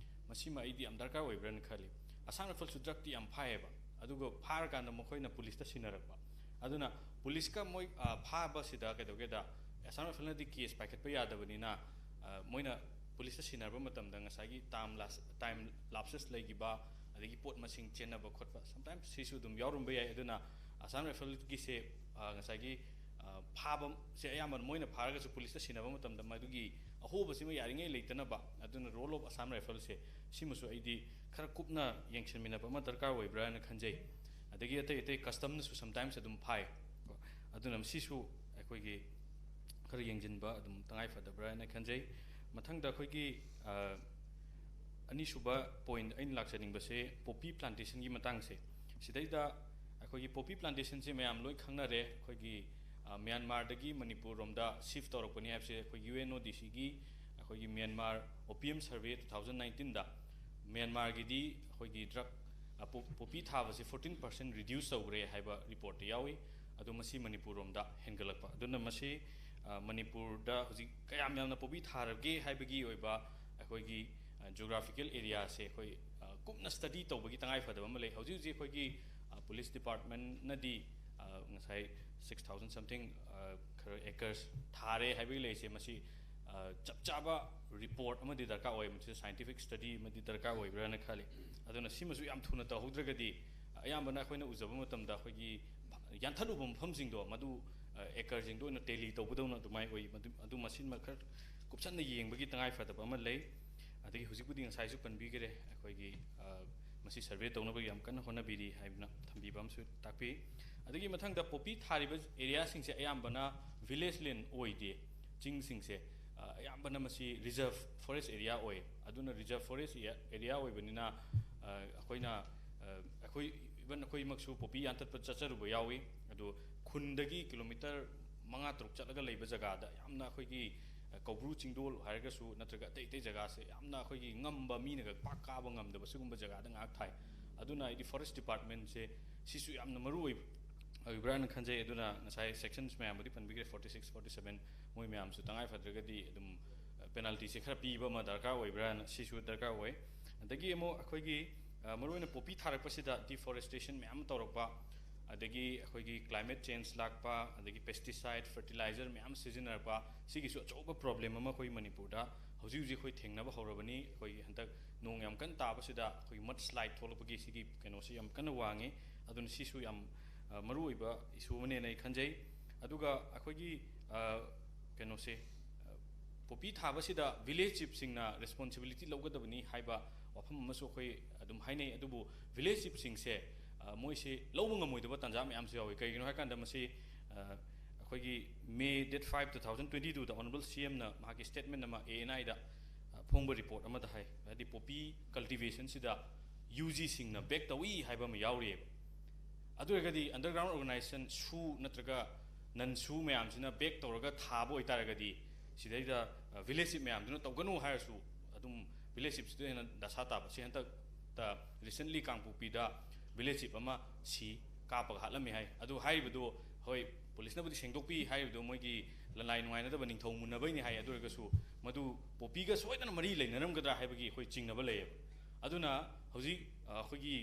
ꯃꯁꯤꯃ ꯑꯩꯗꯤ ꯌꯥꯝ ꯗꯔꯀꯥꯔ ꯑꯣꯏꯕ꯭ꯔꯥꯅ ꯈꯜꯂꯤ꯫ Assam Riflesꯁꯨ ꯗ꯭ꯔꯒꯇꯤ ꯌꯥꯝ ꯐꯥꯏꯌꯦꯕ, ꯑꯗꯨꯒ ꯐꯥꯔꯀꯥꯟꯗ ꯃꯈꯣꯏꯅ ꯄꯨꯂꯤꯁꯇ ꯁꯤꯟꯅꯔꯛꯄ꯫ ꯑꯗꯨꯅ ꯄꯨꯂꯤꯁꯀ ꯃꯣꯏ, ꯑ, ꯐꯥꯕꯁꯤꯗ ꯀꯩꯗꯧꯒꯦꯗ, Assam Riflesꯅꯗꯤ case ꯄꯥꯏꯈꯠꯄ ꯌꯥꯗꯕꯅꯤꯅ, ꯑ, ꯃꯣꯏꯅ ꯄꯨꯂꯤꯁꯇ ꯁꯤꯟꯅꯔꯕ ꯃꯇꯝꯗ ꯉꯁꯥꯏꯒꯤ time lapse, time lapses ꯂꯩꯈꯤꯕ, ꯑꯗꯒꯤ ꯄꯣꯠ ꯃꯁꯤꯡ ꯆꯦꯟꯅꯕ ꯈꯣꯠꯄ, sometimes ꯁꯤꯁꯨ ꯑꯗꯨꯝ ꯌꯥꯎꯔꯝꯕ ꯌꯥꯏ꯫ ꯑꯗꯨꯅ Assam Riflesꯀꯤꯁꯦ, ꯑ, ꯉꯁꯥꯏꯒꯤ, ꯑ, ꯐꯥꯕꯁꯦ ꯑꯌꯥꯝꯕꯅ ꯃꯣꯏꯅ ꯐꯥꯔꯒꯁꯨ ꯄꯨꯂꯤꯁꯇ ꯁꯤꯟꯅꯕ ꯃꯇꯝꯗ ꯃꯗꯨꯒꯤ ꯑꯍꯣꯕꯁꯤꯃ ꯌꯥꯔꯤꯉꯩ ꯂꯩꯇꯅꯕ, ꯑꯗꯨꯅ role of Assam Riflesꯁꯦ ꯁꯤꯃꯁꯨ ꯑꯩꯗꯤ ꯈꯔ ꯀꯨꯞꯅ ꯌꯦꯡꯁꯤꯟꯃꯤꯟꯅꯕ ꯑꯃ ꯗꯔꯀꯥꯔ ꯑꯣꯏꯕ꯭ꯔꯥꯅ ꯈꯟꯖꯩ꯫ ꯑꯗꯒꯤ ꯑꯇꯩ ꯑꯇꯩ customꯅꯁꯨ sometimes ꯑꯗꯨꯝ ꯐꯥꯏ꯫ ꯑꯗꯨꯅ ꯁꯤꯁꯨ ꯑꯩꯈꯣꯏꯒꯤ ꯈꯔ ꯌꯦꯡꯁꯤꯟꯕ ꯑꯗꯨꯝ ꯇꯉꯥꯏ ꯐꯗꯕ꯭ꯔꯥ ꯍꯥꯏꯅ ꯈꯟꯖꯩ꯫ ꯃꯊꯪꯗ ꯑꯩꯈꯣꯏꯒꯤ, ꯑ, ꯑꯅꯤꯁꯨꯕ point ꯑꯩꯅ ꯂꯥꯛꯆꯅꯤꯡꯕꯁꯦ poppy plantationꯒꯤ ꯃꯇꯥꯡꯁꯦ꯫ ꯁꯤꯗꯩꯗ ꯑꯩꯈꯣꯏꯒꯤ poppy plantationꯁꯦ ꯃꯌꯥꯝ ꯂꯣꯏ ꯈꯪꯅꯔꯦ꯫ ꯑꯩꯈꯣꯏꯒꯤ, ꯑ, ꯃ꯭ꯌꯥꯟꯃꯥꯔꯗꯒꯤ ꯃꯅꯤꯄꯨꯔ ꯔꯣꯝꯗ shift ꯇꯧꯔꯛꯄꯅꯤ ꯍꯥꯏꯕꯁꯦ ꯑꯩꯈꯣꯏ UNODCꯒꯤ ꯑꯩꯈꯣꯏꯒꯤ Myanmar opium survey two thousand ꯅꯥꯏꯟꯇꯤꯟꯗ ꯃ꯭ꯌꯥꯟꯃꯥꯔꯒꯤꯗꯤ ꯑꯩꯈꯣꯏꯒꯤ ꯗ꯭ꯔꯒ ꯄꯣꯄꯤ ꯊꯥꯕꯁꯦ ꯐꯣꯔꯇꯤꯟ ꯄꯥꯔꯁꯦꯟ ꯔꯤꯗ꯭ꯌꯨꯁ ꯇꯧꯈ꯭ꯔꯦ ꯍꯥꯏꯕ ꯔꯤꯄꯣꯔꯠꯇ ꯌꯥꯎꯏ꯫ ꯑꯗꯣ ꯃꯁꯤ ꯃꯅꯤꯄꯨꯔ ꯔꯣꯝꯗ ꯍꯦꯟꯒꯠꯂꯛꯄ꯫ ꯑꯗꯨꯅ ꯃꯁꯤ ꯃꯅꯤꯄꯨꯔꯗ ꯍꯧꯖꯤꯛ ꯀꯌꯥꯝ ꯌꯥꯝꯅ ꯄꯣꯄꯤ ꯊꯥꯔꯒꯦ ꯍꯥꯏꯕꯒꯤ ꯑꯣꯏꯕ ꯑꯩꯈꯣꯏꯒꯤ ꯖꯤꯑꯣꯒ꯭ꯔꯥꯐꯤꯀꯦꯜ ꯑꯦꯔꯤꯌꯥꯁꯦ ꯑꯩꯈꯣꯏ ꯀꯨꯞꯅ ꯁ꯭ꯇꯗꯤ ꯇꯧꯕꯒꯤ ꯇꯉꯥꯏ ꯐꯗꯕ ꯑꯃ ꯂꯩ꯫ ꯍꯧꯖꯤꯛ ꯍꯧꯖꯤꯛ ꯑꯩꯈꯣꯏꯒꯤ ꯄꯨꯂꯤꯁ ꯗꯤꯄꯥꯔꯠꯃꯦꯟꯅꯗꯤ ꯉꯁꯥꯏ ꯁꯤꯛꯁ ꯊꯥꯎꯖꯟ ꯁꯝꯊꯤꯡ ꯈꯔ ꯑꯦꯀꯔꯁ ꯊꯥꯔꯦ ꯍꯥꯏꯕꯒꯤ ꯂꯩꯔꯤꯁꯦ꯫ ꯃꯁꯤ ꯆꯞ ꯆꯥꯕ ꯔꯤꯄꯣꯔꯠ ꯑꯃꯗꯤ ꯗꯔꯀꯥꯔ ꯑꯣꯏ, ꯃꯁꯤꯗ ꯁꯥꯏꯟꯇꯤꯐꯤꯛ ꯁ꯭ꯇꯗꯤ ꯑꯃꯗꯤ ꯗꯔꯀꯥꯔ ꯑꯣꯏꯕ꯭ꯔꯥꯅ ꯈꯜꯂꯤ꯫ ꯑꯗꯨꯅ ꯁꯤꯃꯁꯨ ꯌꯥꯝ ꯊꯨꯅ ꯇꯧꯍꯧꯗ꯭ꯔꯒꯗꯤ ꯑꯌꯥꯝꯕꯅ ꯑꯩꯈꯣꯏꯅ ꯎꯖꯕ ꯃꯇꯝꯗ ꯑꯩꯈꯣꯏꯒꯤ ꯌꯥꯟꯊꯠꯂꯨꯕ ꯃꯐꯝꯁꯤꯡꯗꯣ ꯃꯗꯨ ꯑꯦꯀꯔꯁꯤꯡꯗꯣ ꯑꯣꯏꯅ ꯇꯦꯂꯤ ꯇꯧꯕꯗꯧꯅ ꯑꯗꯨꯃꯥꯏꯅ ꯑꯣꯏ꯫ ꯃꯗꯨ ꯃꯁꯤꯃ ꯈꯔ ꯀꯨꯞꯁꯟꯅ ꯌꯦꯡꯕꯒꯤ ꯇꯉꯥꯏ ꯐꯗꯕ ꯑꯃ ꯂꯩ꯫ ꯑꯗꯒꯤ ꯍꯧꯖꯤꯛꯄꯨꯗꯤ ꯉꯁꯥꯏꯁꯨ ꯄꯟꯕꯤꯈꯔꯦ, ꯑꯩꯈꯣꯏꯒꯤ ꯃꯁꯤ ꯁꯔꯚꯦ ꯇꯧꯅꯕꯒꯤ ꯌꯥꯝ ꯀꯟꯅ ꯍꯣꯠꯅꯕꯤꯔꯤ ꯍꯥꯏꯕꯅ ꯊꯝꯕꯤꯕ ꯑꯃꯁꯨ ꯇꯥꯛꯄꯤ꯫ ꯑꯗꯒꯤ ꯃꯊꯪꯗ ꯄꯣꯄꯤ ꯊꯥꯔꯤꯕ ꯑꯦꯔꯤꯌꯥꯁꯤꯡꯁꯦ ꯑꯌꯥꯝꯕꯅ ꯚꯤꯂꯦꯖ ꯂꯦꯟ ꯑꯣꯏꯗꯦ꯫ ꯆꯤꯡꯁꯤꯡꯁꯦ ꯑꯌꯥꯝꯕꯅ ꯃꯁꯤ ꯔꯤꯖꯔꯚ ꯐꯣꯔꯦꯁ ꯑꯦꯔꯤꯌꯥ ꯑꯣꯏ꯫ ꯑꯗꯨꯅ ꯔꯤꯖꯔꯚ ꯐꯣꯔꯦꯁ ꯑꯦꯔꯤꯌꯥ ꯑꯣꯏꯕꯅꯤꯅ ꯑꯩꯈꯣꯏꯅ ꯑꯩꯈꯣꯏ ꯏꯚꯟ ꯑꯩꯈꯣꯏꯃꯛꯁꯨ ꯄꯣꯄꯤ ꯌꯥꯟꯊꯠꯄ ꯆꯠꯆꯔꯨꯕ ꯌꯥꯎꯏ꯫ ꯑꯗꯨ ꯈꯨꯟꯗꯒꯤ ꯀꯤꯂꯣꯃꯤꯇꯔ ꯃꯉꯥ ꯇꯔꯨꯛ ꯆꯠꯂꯒ ꯂꯩꯕ ꯖꯒꯥꯗ ꯌꯥꯝꯅ ꯑꯩꯈꯣꯏꯒꯤ ꯀꯧꯕ꯭ꯔꯨ ꯆꯤꯡꯗꯣꯜ ꯍꯥꯏꯔꯒꯁꯨ ꯅꯠꯇ꯭ꯔꯒ ꯑꯇꯩ ꯑꯇꯩ ꯖꯒꯥꯁꯦ ꯌꯥꯝꯅ ꯑꯩꯈꯣꯏꯒꯤ ꯉꯝꯕ, ꯃꯤꯅꯒ ꯄꯥꯛ ꯀꯥꯕ ꯉꯝꯗꯕ ꯁꯤꯒꯨꯝꯕ ꯖꯒꯥꯗ ꯉꯥꯏꯍꯥꯛ ꯊꯥꯏ꯫ ꯑꯗꯨꯅ ꯑꯩꯗꯤ ꯐꯣꯔꯦꯁ ꯗꯤꯄꯥꯔꯠꯃꯦꯟꯁꯦ ꯁꯤꯁꯨ ꯌꯥꯝꯅ ꯃꯔꯨ ꯑꯣꯏ ꯑꯣꯏꯕ꯭ꯔꯥꯅ ꯈꯟꯖꯩ꯫ ꯑꯗꯨꯅ ꯉꯁꯥꯏ ꯁꯦꯛꯁꯟꯁ ꯃꯌꯥꯝꯕꯨꯗꯤ ꯄꯟꯕꯤꯈ꯭ꯔꯦ, ꯐꯣꯔꯇꯤ ꯁꯤꯛꯁ, ꯐꯣꯔꯇꯤ ꯁꯕꯦꯟ, ꯃꯣꯏ ꯃꯌꯥꯝꯁꯨ ꯇꯉꯥꯏ ꯐꯗ꯭ꯔꯒꯗꯤ ꯑꯗꯨꯝ ꯄꯦꯅꯥꯜꯇꯤꯁꯦ ꯈꯔ ꯄꯤꯕ ꯑꯃ ꯗꯔꯀꯥꯔ ꯑꯣꯏꯕ꯭ꯔꯥꯅ ꯁꯤꯁꯨ ꯗꯔꯀꯥꯔ ꯑꯣꯏ꯫ ꯑꯗꯒꯤ ꯑꯃꯨꯛ ꯑꯩꯈꯣꯏꯒꯤ ꯃꯔꯨꯑꯣꯏꯅ ꯄꯣꯄꯤ ꯊꯥꯔꯛꯄꯁꯤꯗ ꯗꯤꯐꯣꯔꯦꯁꯇꯦꯁꯟ ꯃꯌꯥꯝ ꯑꯃ ꯇꯧꯔꯛꯄ, ꯑꯗꯒꯤ ꯑꯩꯈꯣꯏꯒꯤ ꯀ꯭ꯂꯥꯏꯃꯦꯠ ꯆꯦꯟꯖ ꯂꯥꯛꯄ, ꯑꯗꯒꯤ ꯄꯦꯁꯇꯤꯁꯥꯏꯠ, ꯐꯔꯇꯤꯂꯥꯏꯖꯔ ꯃꯌꯥꯝ ꯁꯤꯖꯤꯟꯅꯔꯛꯄ, ꯁꯤꯒꯤꯁꯨ ꯑꯆꯧꯕ ꯄ꯭ꯔꯣꯕ꯭ꯂꯦꯝ ꯑꯃ ꯑꯩꯈꯣꯏ ꯃꯅꯤꯄꯨꯔꯗ ꯍꯧꯖꯤꯛ ꯍꯧꯖꯤꯛ ꯑꯩꯈꯣꯏ ꯊꯦꯡꯅꯕ ꯍꯧꯔꯕꯅꯤ꯫ ꯑꯩꯈꯣꯏꯒꯤ ꯍꯟꯗꯛ ꯅꯣꯡ ꯌꯥꯝ ꯀꯟꯅ ꯇꯥꯕꯁꯤꯗ ꯑꯩꯈꯣꯏꯒꯤ ꯃꯗ ꯁ꯭ꯂꯥꯏꯗ ꯊꯣꯛꯂꯛꯄꯒꯤ ꯁꯤꯒꯤ ꯀꯩꯅꯣꯁꯤ ꯌꯥꯝ ꯀꯟꯅ ꯋꯥꯡꯉꯤ꯫ ꯑꯗꯨꯅ ꯁꯤꯁꯨ ꯌꯥꯝ ꯃꯔꯨꯑꯣꯏꯕ ꯏꯁꯨ ꯑꯃꯅꯦꯅ ꯑꯩ ꯈꯟꯖꯩ꯫ ꯑꯗꯨꯒ ꯑꯩꯈꯣꯏꯒꯤ ꯀꯩꯅꯣꯁꯦ ꯄꯣꯄꯤ ꯊꯥꯕꯁꯤꯗ ꯚꯤꯂꯦꯖ ꯆꯤꯞꯁꯤꯡꯅ ꯔꯦꯁꯄꯣꯟꯁꯤꯕꯤꯂꯤꯇꯤ ꯂꯧꯒꯗꯕꯅꯤ ꯍꯥꯏꯕ ꯋꯥꯐꯝ ꯑꯃꯁꯨ ꯑꯩꯈꯣꯏ ꯑꯗꯨꯝ ꯍꯥꯏꯅꯩ꯫ ꯑꯗꯨꯕꯨ ꯚꯤꯂꯦꯖ ꯆꯤꯞꯁꯤꯡꯁꯦ ꯃꯣꯏꯁꯤ ꯂꯧꯕ ꯉꯝꯃꯣꯏꯗꯕ ꯇꯥꯟꯖꯥ ꯃꯌꯥꯝꯁꯨ ꯌꯥꯎꯏ꯫ ꯀꯩꯒꯤꯅꯣ ꯍꯥꯏꯀꯥꯟꯗ ꯃꯁꯤ ꯑꯩꯈꯣꯏꯒꯤ May date five, two thousand twenty ꯇꯨꯗ ꯑꯣꯅꯔꯦꯕꯜ ꯁꯤ ꯑꯦꯝꯅ ꯃꯍꯥꯛꯀꯤ ꯁ꯭ꯇꯦꯠꯃꯦꯟ ꯑꯃ ꯑꯦ ꯑꯦꯟ ꯑꯥꯏꯗ ꯐꯣꯡꯕ ꯔꯤꯄꯣꯔꯠ ꯑꯃꯗ ꯍꯥꯏ, ꯍꯥꯏꯗꯤ ꯄꯣꯄꯤ ꯀꯜꯇꯤꯚꯦꯁꯟꯁꯤꯗ ꯌꯨ ꯖꯤꯁꯤꯡꯅ ꯕꯦꯛ ꯇꯧꯏ ꯍꯥꯏꯕ ꯑꯃ ꯌꯥꯎꯔꯤꯑꯕ꯫ ꯑꯗꯨ ꯑꯣꯏꯔꯒꯗꯤ ꯑꯟꯗꯔꯒ꯭ꯔꯥꯎꯟ ꯑꯣꯔꯒꯅꯥꯏꯖꯦꯁꯟ ꯁꯨ ꯅꯠꯇ꯭ꯔꯒ ꯅꯟ ꯁꯨ ꯃꯌꯥꯝꯁꯤꯅ ꯕꯦꯛ ꯇꯧꯔꯒ ꯊꯥꯕ ꯑꯣꯏꯇꯥꯔꯒꯗꯤ ꯁꯤꯗꯩꯗ ꯚꯤꯂꯦꯖ ꯆꯤꯞ ꯃꯌꯥꯝꯗꯨꯅ ꯇꯧꯒꯅꯨ ꯍꯥꯏꯔꯁꯨ ꯑꯗꯨꯝ ꯚꯤꯂꯦꯖ ꯆꯤꯞꯁꯤꯗ ꯍꯦꯟꯅ ꯗꯁꯥ ꯇꯥꯕ꯫ ꯁꯤ ꯍꯟꯗꯛꯇ ꯔꯤꯁꯦꯟꯠꯂꯤ ꯀꯥꯡꯄꯣꯛꯄꯤꯗ ꯚꯤꯂꯦꯖ ꯆꯤꯞ ꯑꯃ ꯁꯤ ꯀꯥꯞꯄꯒ ꯍꯥꯠꯂꯝꯃꯤ ꯍꯥꯏ꯫ ꯑꯗꯨ ꯍꯥꯏꯔꯤꯕꯗꯨ ꯍꯣꯏ, ꯄꯨꯂꯤꯁꯅꯕꯨꯗꯤ ꯁꯦꯡꯗꯣꯛꯄꯤ, ꯍꯥꯏꯔꯤꯕꯗꯨ ꯃꯣꯏꯒꯤ ꯂꯅꯥꯏ ꯅꯨꯡꯉꯥꯏꯅꯗꯕ ꯅꯤꯡꯊꯧ ꯃꯨꯟꯅꯕꯩꯅꯤ ꯍꯥꯏ꯫ ꯑꯗꯨ ꯑꯣꯏꯔꯒꯁꯨ ꯃꯗꯨ ꯄꯣꯄꯤꯒ ꯁꯣꯏꯗꯅ ꯃꯔꯤ ꯂꯩꯅꯔꯝꯒꯗ꯭ꯔꯥ ꯍꯥꯏꯕꯒꯤ ꯑꯩꯈꯣꯏ ꯆꯤꯡꯅꯕ ꯂꯩꯌꯦꯕ꯫ ꯑꯗꯨꯅ ꯍꯧꯖꯤꯛ ꯑ, ꯑꯩꯈꯣꯏꯒꯤ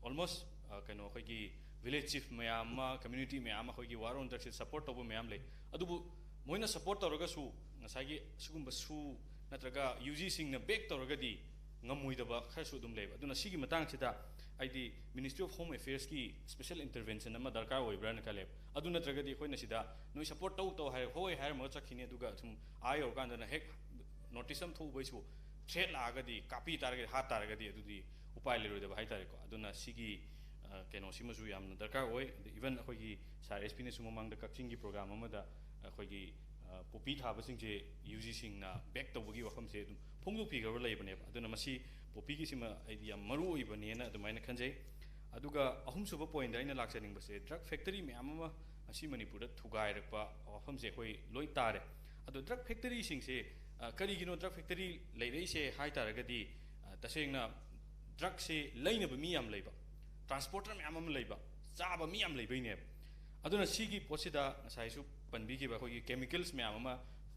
almost, ꯑ, ꯀꯩꯅꯣ, ꯑꯩꯈꯣꯏꯒꯤ ꯚꯤꯂꯦꯖ ꯆꯤꯐ ꯃꯌꯥꯝ ꯑꯃ, ꯀꯝꯃ꯭ꯌꯨꯅꯤꯇꯤ ꯃꯌꯥꯝ ꯑꯃ ꯑꯩꯈꯣꯏꯒꯤ ꯋꯥꯔ ꯑꯣꯟ ꯗ꯭ꯔꯛꯁꯦ ꯁꯞꯄꯣꯔꯠ ꯇꯧꯕ ꯃꯌꯥꯝ ꯂꯩ꯫ ꯑꯗꯨꯕꯨ ꯃꯣꯏꯅ ꯁꯞꯄꯣꯔꯠ ꯇꯧꯔꯒꯁꯨ ꯉꯁꯥꯏꯒꯤ ꯁꯤꯒꯨꯝꯕ ꯁꯨ ꯅꯠꯇ꯭ꯔꯒ ꯌꯨ ꯖꯤꯁꯤꯡꯅ ꯕꯦꯛ ꯇꯧꯔꯒꯗꯤ ꯉꯝꯃꯣꯏꯗꯕ ꯈꯔꯁꯨ ꯑꯗꯨꯝ ꯂꯩꯕ꯫ ꯑꯗꯨꯅ ꯁꯤꯒꯤ ꯃꯇꯥꯡꯁꯤꯗ ꯑꯩꯗꯤ ꯃꯤꯅꯤꯁꯇ꯭ꯔꯤ ꯑꯣꯐ ꯍꯣꯝ ꯑꯦꯐꯤꯌꯔꯁꯀꯤ ꯁ꯭ꯄꯦꯁꯦꯜ ꯏꯟꯇꯔꯚꯦꯟꯁꯟ ꯑꯃ ꯗꯔꯀꯥꯔ ꯑꯣꯏꯕ꯭ꯔꯥꯅ ꯈꯜꯂꯦꯕ꯫ ꯑꯗꯨ ꯅꯠꯇ꯭ꯔꯒꯗꯤ ꯑꯩꯈꯣꯏꯅ ꯁꯤꯗ ꯅꯣꯏ ꯁꯞꯄꯣꯔꯠ ꯇꯧ ꯇꯧ ꯍꯥꯏꯔ ꯍꯣꯏ ꯍꯥꯏꯔꯝꯃꯒ ꯆꯠꯈꯤꯅꯤ, ꯑꯗꯨꯒ ꯁꯨꯝ ꯑꯥ ꯌꯧꯔꯀꯥꯟꯗꯅ ꯍꯦꯛ ꯅꯣꯇꯤꯁ ꯑꯃ ꯊꯣꯛꯎꯕꯩꯁꯨ ꯊ꯭ꯔꯦꯠ ꯂꯥꯛꯑꯒꯗꯤ, ꯀꯥꯞꯄꯤ ꯇꯥꯔꯒꯗꯤ, ꯍꯥꯠ ꯇꯥꯔꯒꯗꯤ ꯑꯗꯨꯗꯤ ꯎꯄꯥꯏ ꯂꯩꯔꯣꯏꯗꯕ ꯍꯥꯏꯇꯥꯔꯦꯀꯣ꯫ ꯑꯗꯨꯅ ꯁꯤꯒꯤ ꯑ, ꯀꯩꯅꯣꯁꯤꯃꯁꯨ ꯌꯥꯝꯅ ꯗꯔꯀꯥꯔ ꯑꯣꯏ꯫ ꯑꯗ ꯏꯚꯟ ꯑꯩꯈꯣꯏꯒꯤ ꯁꯥꯔ ꯑꯦꯁ ꯄꯤꯅꯁꯨ ꯃꯃꯥꯡꯗ ꯀꯛꯆꯤꯡꯒꯤ ꯄ꯭ꯔꯣꯒ꯭ꯔꯥꯝ ꯑꯃꯗ ꯑꯩꯈꯣꯏꯒꯤ ꯑ, ꯄꯣꯄꯤ ꯊꯥꯕꯁꯤꯡꯁꯦ ꯌꯨ ꯖꯤꯁꯤꯡꯅ ꯕꯦꯛ ꯇꯧꯕꯒꯤ ꯋꯥꯐꯝꯁꯦ ꯑꯗꯨꯝ ꯐꯣꯡꯗꯣꯛꯄꯤꯈ꯭ꯔꯕ ꯂꯩꯕꯅꯦꯕ꯫ ꯑꯗꯨꯅ ꯃꯁꯤ ꯄꯣꯄꯤꯒꯤꯁꯤꯃ ꯑꯩꯗꯤ ꯌꯥꯝ ꯃꯔꯨ ꯑꯣꯏꯕꯅꯦꯅ ꯑꯗꯨꯃꯥꯏꯅ ꯈꯟꯖꯩ꯫ ꯑꯗꯨꯒ ꯑꯍꯨꯝꯁꯨꯕ ꯄꯣꯏꯟꯗ ꯑꯩꯅ ꯂꯥꯛꯆꯅꯤꯡꯕꯁꯦ ꯗ꯭ꯔꯒ ꯐꯦꯛꯇꯔꯤ ꯃꯌꯥꯝ ꯑꯃ ꯉꯁꯤ ꯃꯅꯤꯄꯨꯔꯗ ꯊꯨꯒꯥꯏꯔꯛꯄ ꯋꯥꯐꯝꯁꯦ ꯑꯩꯈꯣꯏ ꯂꯣꯏ ꯇꯥꯔꯦ꯫ ꯑꯗꯣ ꯗ꯭ꯔꯒ ꯐꯦꯛꯇꯔꯤꯁꯤꯡꯁꯦ ꯑ, ꯀꯔꯤꯒꯤꯅꯣ ꯗ꯭ꯔꯒ ꯐꯦꯛꯇꯔꯤ ꯂꯩꯔꯛꯏꯁꯦ ꯍꯥꯏ ꯇꯥꯔꯒꯗꯤ ꯑ, ꯇꯁꯦꯡꯅ ꯗ꯭ꯔꯒꯁꯦ ꯂꯩꯅꯕ ꯃꯤ ꯌꯥꯝ ꯂꯩꯕ, ꯇ꯭ꯔꯥꯟꯁꯄꯣꯔꯇꯔ ꯃꯌꯥꯝ ꯑꯃ ꯂꯩꯕ, ꯆꯥꯕ ꯃꯤ ꯌꯥꯝ ꯂꯩꯕꯩꯅꯦꯕ꯫ ꯑꯗꯨꯅ ꯁꯤꯒꯤ ꯄꯣꯠꯁꯤꯗ ꯉꯁꯥꯏꯁꯨ ꯄꯟꯕꯤꯈꯤꯕ ꯑꯩꯈꯣꯏꯒꯤ ꯀꯦꯃꯤꯀꯦꯜꯁ ꯃꯌꯥꯝ ꯑꯃ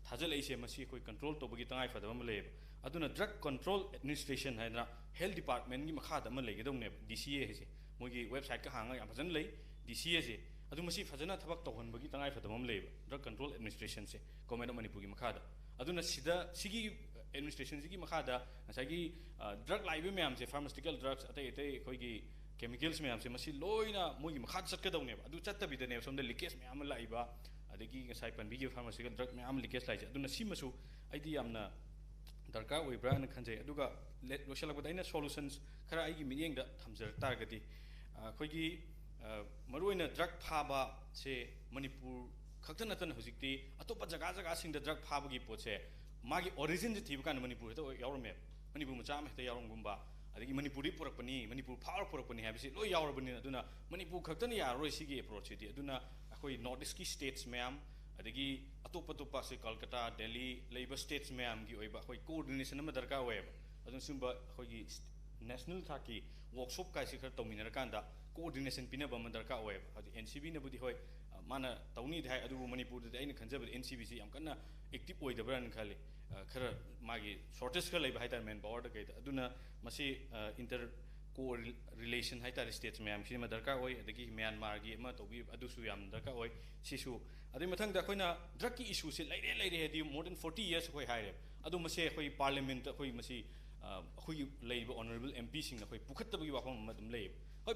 ꯊꯥꯖꯤꯜꯂꯛꯏꯁꯦ, ꯃꯁꯤ ꯑꯩꯈꯣꯏ ꯀꯟꯇ꯭ꯔꯣꯜ ꯇꯧꯕꯒꯤ ꯇꯉꯥꯏ ꯐꯗꯕ ꯑꯃ ꯂꯩꯌꯦꯕ꯫ ꯑꯗꯨꯅ ꯗ꯭ꯔꯒ ꯀꯟꯇ꯭ꯔꯣꯜ ꯑꯦꯗꯃꯤꯅꯤꯁꯇ꯭ꯔꯦꯁꯟ ꯍꯥꯏꯗꯅ ꯍꯦꯜꯊ ꯗꯤꯄꯥꯔꯠꯃꯦꯟꯒꯤ ꯃꯈꯥꯗ ꯑꯃ ꯂꯩꯒꯗꯧꯅꯦꯕ, ꯗꯤ ꯁꯤ ꯑꯦ ꯍꯥꯏꯁꯦ꯫ ꯃꯣꯏꯒꯤ ꯋꯦꯕꯁꯥꯏꯠꯀ ꯍꯥꯡꯉꯒ ꯌꯥꯝ ꯐꯖꯅ ꯂꯩ, ꯗꯤ ꯁꯤ ꯑꯦꯁꯦ꯫ ꯑꯗꯨ ꯃꯁꯤ ꯐꯖꯅ ꯊꯕꯛ ꯇꯧꯍꯟꯕꯒꯤ ꯇꯉꯥꯏ ꯐꯗꯕ ꯑꯃ ꯂꯩꯌꯦꯕ, ꯗ꯭ꯔꯒ ꯀꯟꯇ꯭ꯔꯣꯜ ꯑꯦꯗꯃꯤꯅꯤꯁꯇ꯭ꯔꯦꯁꯟꯁꯦ, ꯒꯣꯔꯃꯦꯟ ꯑꯣꯐ ꯃꯅꯤꯄꯨꯔꯒꯤ ꯃꯈꯥꯗ꯫ ꯑꯗꯨꯅ ꯁꯤꯗ, ꯁꯤꯒꯤ ꯑꯦꯗꯃꯤꯅꯤꯁꯇ꯭ꯔꯦꯁꯟꯁꯤꯒꯤ ꯃꯈꯥꯗ ꯉꯁꯥꯏꯒꯤ, ꯑ, ꯗ꯭ꯔꯒ ꯂꯥꯛꯏꯕ ꯃꯌꯥꯝꯁꯦ, ꯐꯥꯔꯃꯥꯁꯤꯇꯤꯀꯦꯜ ꯗ꯭ꯔꯒꯁ, ꯑꯇꯩ ꯑꯇꯩ ꯑꯩꯈꯣꯏꯒꯤ ꯀꯦꯃꯤꯀꯦꯜꯁ ꯃꯌꯥꯝꯁꯦ, ꯃꯁꯤ ꯂꯣꯏꯅ ꯃꯣꯏꯒꯤ ꯃꯈꯥꯗ ꯆꯠꯀꯗꯧꯅꯦꯕ꯫ ꯑꯗꯨ ꯆꯠꯇꯕꯤꯗꯅꯦꯕ ꯁꯣꯝꯗ ꯂꯤꯀꯦꯖ ꯃꯌꯥꯝ ꯑꯃ ꯂꯥꯛꯏꯕ, ꯑꯗꯒꯤ ꯉꯁꯥꯏ ꯄꯟꯕꯤꯈꯤꯕ ꯐꯥꯔꯃꯥꯁꯤꯇꯤꯀꯦꯜ ꯗ꯭ꯔꯒ ꯃꯌꯥꯝ ꯑꯃ ꯂꯤꯀꯦꯖ ꯂꯥꯛꯏꯁꯦ꯫ ꯑꯗꯨꯅ ꯁꯤꯃꯁꯨ ꯑꯩꯗꯤ ꯌꯥꯝꯅ ꯗꯔꯀꯥꯔ ꯑꯣꯏꯕ꯭ꯔꯥ ꯍꯥꯏꯅ ꯈꯟꯖꯩ꯫ ꯑꯗꯨꯒ ꯂꯦ-, ꯂꯣꯏꯁꯤꯜꯂꯛꯄꯗ ꯑꯩꯅ ꯁꯣꯂꯨꯁꯟꯁ ꯈꯔ ꯑꯩꯒꯤ ꯃꯤꯠꯌꯦꯡꯗ ꯊꯝꯖꯔꯛ ꯇꯥꯔꯒꯗꯤ, ꯑ, ꯑꯩꯈꯣꯏꯒꯤ, ꯑ, ꯃꯔꯨꯑꯣꯏꯅ ꯗ꯭ꯔꯒ ꯐꯥꯕꯁꯦ ꯃꯅꯤꯄꯨꯔ ꯈꯛꯇ ꯅꯠꯇꯅ ꯍꯧꯖꯤꯛꯇꯤ ꯑꯇꯣꯞꯄ ꯖꯒꯥ ꯖꯒꯥꯁꯤꯡꯗ ꯗ꯭ꯔꯒ ꯐꯥꯕꯒꯤ ꯄꯣꯠꯁꯦ ꯃꯥꯒꯤ ꯑꯣꯔꯤꯖꯤꯟꯁꯦ ꯊꯤꯕ ꯀꯥꯟꯗ ꯃꯅꯤꯄꯨꯔ ꯍꯦꯛꯇ ꯌꯥꯎꯔꯝꯃꯦꯕ꯫ ꯃꯅꯤꯄꯨꯔ ꯃꯆꯥ ꯑꯃ ꯍꯦꯛꯇ ꯌꯥꯎꯔꯝꯒꯨꯝꯕ, ꯑꯗꯒꯤ ꯃꯅꯤꯄꯨꯔꯗꯒꯤ ꯄꯨꯔꯛꯄꯅꯤ, ꯃꯅꯤꯄꯨꯔ ꯐꯥꯎꯔ ꯄꯨꯔꯛꯄꯅꯤ ꯍꯥꯏꯕꯁꯤ ꯂꯣꯏ ꯌꯥꯎꯔꯕꯅꯤꯅ, ꯑꯗꯨꯅ ꯃꯅꯤꯄꯨꯔ ꯈꯛꯇꯅ ꯌꯥꯔꯔꯣꯏ ꯁꯤꯒꯤ ꯑꯦꯄ꯭ꯔꯣꯆꯁꯤꯗꯤ꯫ ꯑꯗꯨꯅ ꯑꯩꯈꯣꯏ ꯅꯣꯔꯠ ꯏꯁꯀꯤ ꯁ꯭ꯇꯦꯠꯁ ꯃꯌꯥꯝ, ꯑꯗꯒꯤ ꯑꯇꯣꯞ ꯑꯇꯣꯞꯄ ꯑꯁꯤ ꯀꯜꯀꯇꯥ, ꯗꯦꯜꯂꯤ ꯂꯩꯕ states ꯃꯌꯥꯝꯒꯤ ꯑꯣꯏꯕ ꯑꯩꯈꯣꯏ coordination ꯑꯃ ꯗꯔꯀꯥꯔ ꯑꯣꯏꯌꯦꯕ꯫ ꯑꯗꯨꯅ ꯁꯤꯒꯨꯝꯕ ꯑꯩꯈꯣꯏꯒꯤ national ꯊꯥꯛꯀꯤ workshop ꯀꯥꯏꯁꯤ ꯈꯔ ꯇꯧꯃꯤꯟꯅꯔꯀꯥꯟꯗ coordination ꯄꯤꯅꯕ ꯑꯃ ꯗꯔꯀꯥꯔ ꯑꯣꯏꯌꯦꯕ꯫ ꯍꯧꯖꯤꯛ NCBꯅꯕꯨꯗꯤ ꯍꯣꯏ, ꯑ, ꯃꯥꯅ ꯇꯧꯅꯤꯗꯤ ꯍꯥꯏ, ꯑꯗꯨꯕꯨ ꯃꯅꯤꯄꯨꯔꯗꯗꯤ ꯑꯩꯅ ꯈꯟꯖꯕꯗ NCBꯁꯤ ꯌꯥꯝ ꯀꯟꯅ active ꯑꯣꯏꯗꯕ꯭ꯔꯥꯅ ꯈꯜꯂꯤ꯫ ꯑ, ꯈꯔ ꯃꯥꯒꯤ shortage ꯈꯔ ꯂꯩꯕ ꯍꯥꯏꯇꯥꯔꯦ, manpowerꯗ ꯀꯩꯗ꯫ ꯑꯗꯨꯅ ꯃꯁꯤ, ꯑ, inter co relation ꯍꯥꯏꯇꯥꯔꯦ, states ꯃꯌꯥꯝꯁꯤꯃ ꯗꯔꯀꯥꯔ ꯑꯣꯏ꯫ ꯑꯗꯒꯤ ꯃ꯭ꯌꯥꯟꯃꯥꯔꯒꯤ ꯑꯃ ꯇꯧꯕꯤ, ꯑꯗꯨꯁꯨ ꯌꯥꯝ ꯗꯔꯀꯥꯔ ꯑꯣꯏ꯫ ꯁꯤꯁꯨ, ꯑꯗꯩ ꯃꯊꯪꯗ ꯑꯩꯈꯣꯏꯅ drugꯀꯤ issueꯁꯦ ꯂꯩꯔꯦ, ꯂꯩꯔꯦ ꯍꯥꯏꯗꯤ more than forty years ꯑꯩꯈꯣꯏ ꯍꯥꯏꯔꯦ꯫ ꯑꯗꯣ ꯃꯁꯦ ꯑꯩꯈꯣꯏ parliamentꯇ ꯑꯩꯈꯣꯏ ꯃꯁꯤ, ꯑ, ꯑꯩꯈꯣꯏꯒꯤ ꯂꯩꯔꯤꯕ honourable MPꯁꯤꯡꯅ ꯑꯩꯈꯣꯏ ꯄꯨꯈꯠꯇꯕꯒꯤ ꯋꯥꯐꯝ ꯑꯃ ꯑꯗꯨꯝ ꯂꯩꯌꯦꯕ꯫ ꯍꯣꯏ,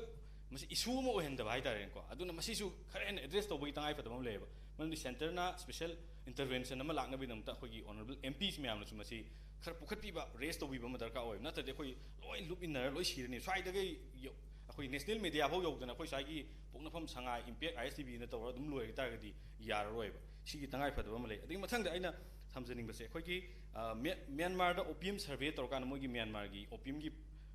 ꯃꯁꯤ issue ꯑꯃ ꯑꯣꯏꯍꯟꯗꯕ ꯍꯥꯏꯇꯥꯔꯦꯅꯦꯀꯣ꯫ ꯑꯗꯨꯅ ꯃꯁꯤꯁꯨ ꯈꯔ ꯍꯦꯟꯅ address ꯇꯧꯕꯒꯤ ꯇꯉꯥꯏ ꯐꯗꯕ ꯑꯃ ꯂꯩꯌꯦꯕ꯫ ꯃꯔꯝꯗꯤ centreꯅ special intervention ꯑꯃ ꯂꯥꯛꯅꯕꯒꯤꯗꯃꯛꯇ ꯑꯩꯈꯣꯏꯒꯤ honourable MPs ꯃꯌꯥꯝꯅꯁꯨ ꯃꯁꯤ ꯈꯔ ꯄꯨꯈꯠꯄꯤꯕ, raise ꯇꯧꯕꯤꯕ ꯑꯃ ꯗꯔꯀꯥꯔ ꯑꯣꯏꯕ꯫ ꯅꯠꯇ꯭ꯔꯗꯤ ꯑꯩꯈꯣꯏ ꯂꯣꯏ ꯂꯨꯞ ꯏꯟꯅꯔ ꯂꯣꯏ ꯁꯤꯔꯅꯤ꯫ ꯁ꯭ꯋꯥꯏꯗꯒꯤ ꯌꯧ-, ꯑꯩꯈꯣꯏ national media ꯐꯥꯎ ꯌꯧꯗꯅ ꯑꯩꯈꯣꯏ ꯁ꯭ꯋꯥꯏꯒꯤ ꯄꯣꯛꯅꯐꯝ ꯁꯉꯥꯏ, IMPACT, ISTVꯅ ꯇꯧꯔꯒ ꯑꯗꯨꯝ ꯂꯣꯏꯈꯤ ꯇꯥꯔꯒꯗꯤ ꯌꯥꯔꯔꯣꯏꯕ꯫ ꯁꯤꯒꯤ ꯇꯉꯥꯏ ꯐꯗꯕ ꯑꯃ ꯂꯩ꯫ ꯑꯗꯒꯤ ꯃꯊꯪꯗ ꯑꯩꯅ ꯊꯝꯖꯅꯤꯡꯕꯁꯦ, ꯑꯩꯈꯣꯏꯒꯤ, ꯑ, ꯃ꯭ꯌꯥ-, ꯃ꯭ꯌꯥꯟꯃꯥꯔꯗ opium survey ꯇꯧꯔꯀꯥꯟꯗ ꯃꯣꯏꯒꯤ ꯃ꯭ꯌꯥꯟꯃꯥꯔꯒꯤ opiumꯒꯤ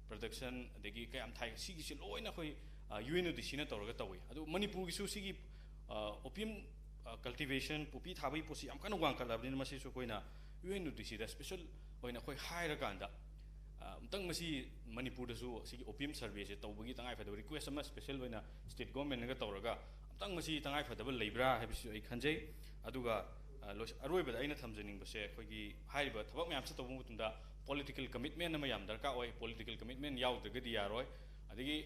production ꯑꯗꯒꯤ ꯀꯌꯥꯝ ꯊꯥꯏ, ꯁꯤꯒꯤꯁꯦ ꯂꯣꯏꯅ ꯑꯩꯈꯣꯏ, ꯑ, UNODCꯅ ꯇꯧꯔꯒ ꯇꯧꯏ꯫ ꯑꯗꯨ ꯃꯅꯤꯄꯨꯔꯒꯤꯁꯨ ꯁꯤꯒꯤ, ꯑ, opium, ꯑ, cultivation, poppy ꯊꯥꯕꯒꯤ ꯄꯣꯠꯁꯤ ꯌꯥꯝ ꯀꯟꯅ ꯋꯥꯡꯈꯠꯂꯕꯅꯤꯅ ꯃꯁꯤꯁꯨ ꯑꯩꯈꯣꯏꯅ UNODCꯗ special ꯑꯣꯏꯅ ꯑꯩꯈꯣꯏ ꯍꯥꯏꯔꯀꯥꯟꯗ, ꯑ, ꯑꯝꯇꯪ ꯃꯁꯤ ꯃꯅꯤꯄꯨꯔꯗꯁꯨ ꯁꯤꯒꯤ opium surveyꯁꯦ ꯇꯧꯕꯒꯤ ꯇꯉꯥꯏ ꯐꯗꯕ request ꯑꯃ special ꯑꯣꯏꯅ state governmentꯅꯒ ꯇꯧꯔꯒ ꯑꯝꯇꯪ ꯃꯁꯤ ꯇꯉꯥꯏ ꯐꯗꯕ ꯂꯩꯕ꯭ꯔꯥ ꯍꯥꯏꯕꯁꯤꯁꯨ ꯑꯩ ꯈꯟꯖꯩ꯫ ꯑꯗꯨꯒ, ꯑ, ꯂꯣꯏꯁ-, ꯑꯔꯣꯏꯕꯗ ꯑꯩꯅ ꯊꯝꯖꯅꯤꯡꯕꯁꯦ, ꯑꯩꯈꯣꯏꯒꯤ ꯍꯥꯏꯔꯤꯕ ꯊꯕꯛ ꯃꯌꯥꯝꯁꯦ ꯇꯧꯕ ꯃꯇꯝꯗ political commitment ꯑꯃ ꯌꯥꯝ ꯗꯔꯀꯥꯔ ꯑꯣꯏ꯫ Political commitment ꯌꯥꯎꯗ꯭ꯔꯒꯗꯤ ꯌꯥꯔꯣꯏ꯫ ꯑꯗꯒꯤ,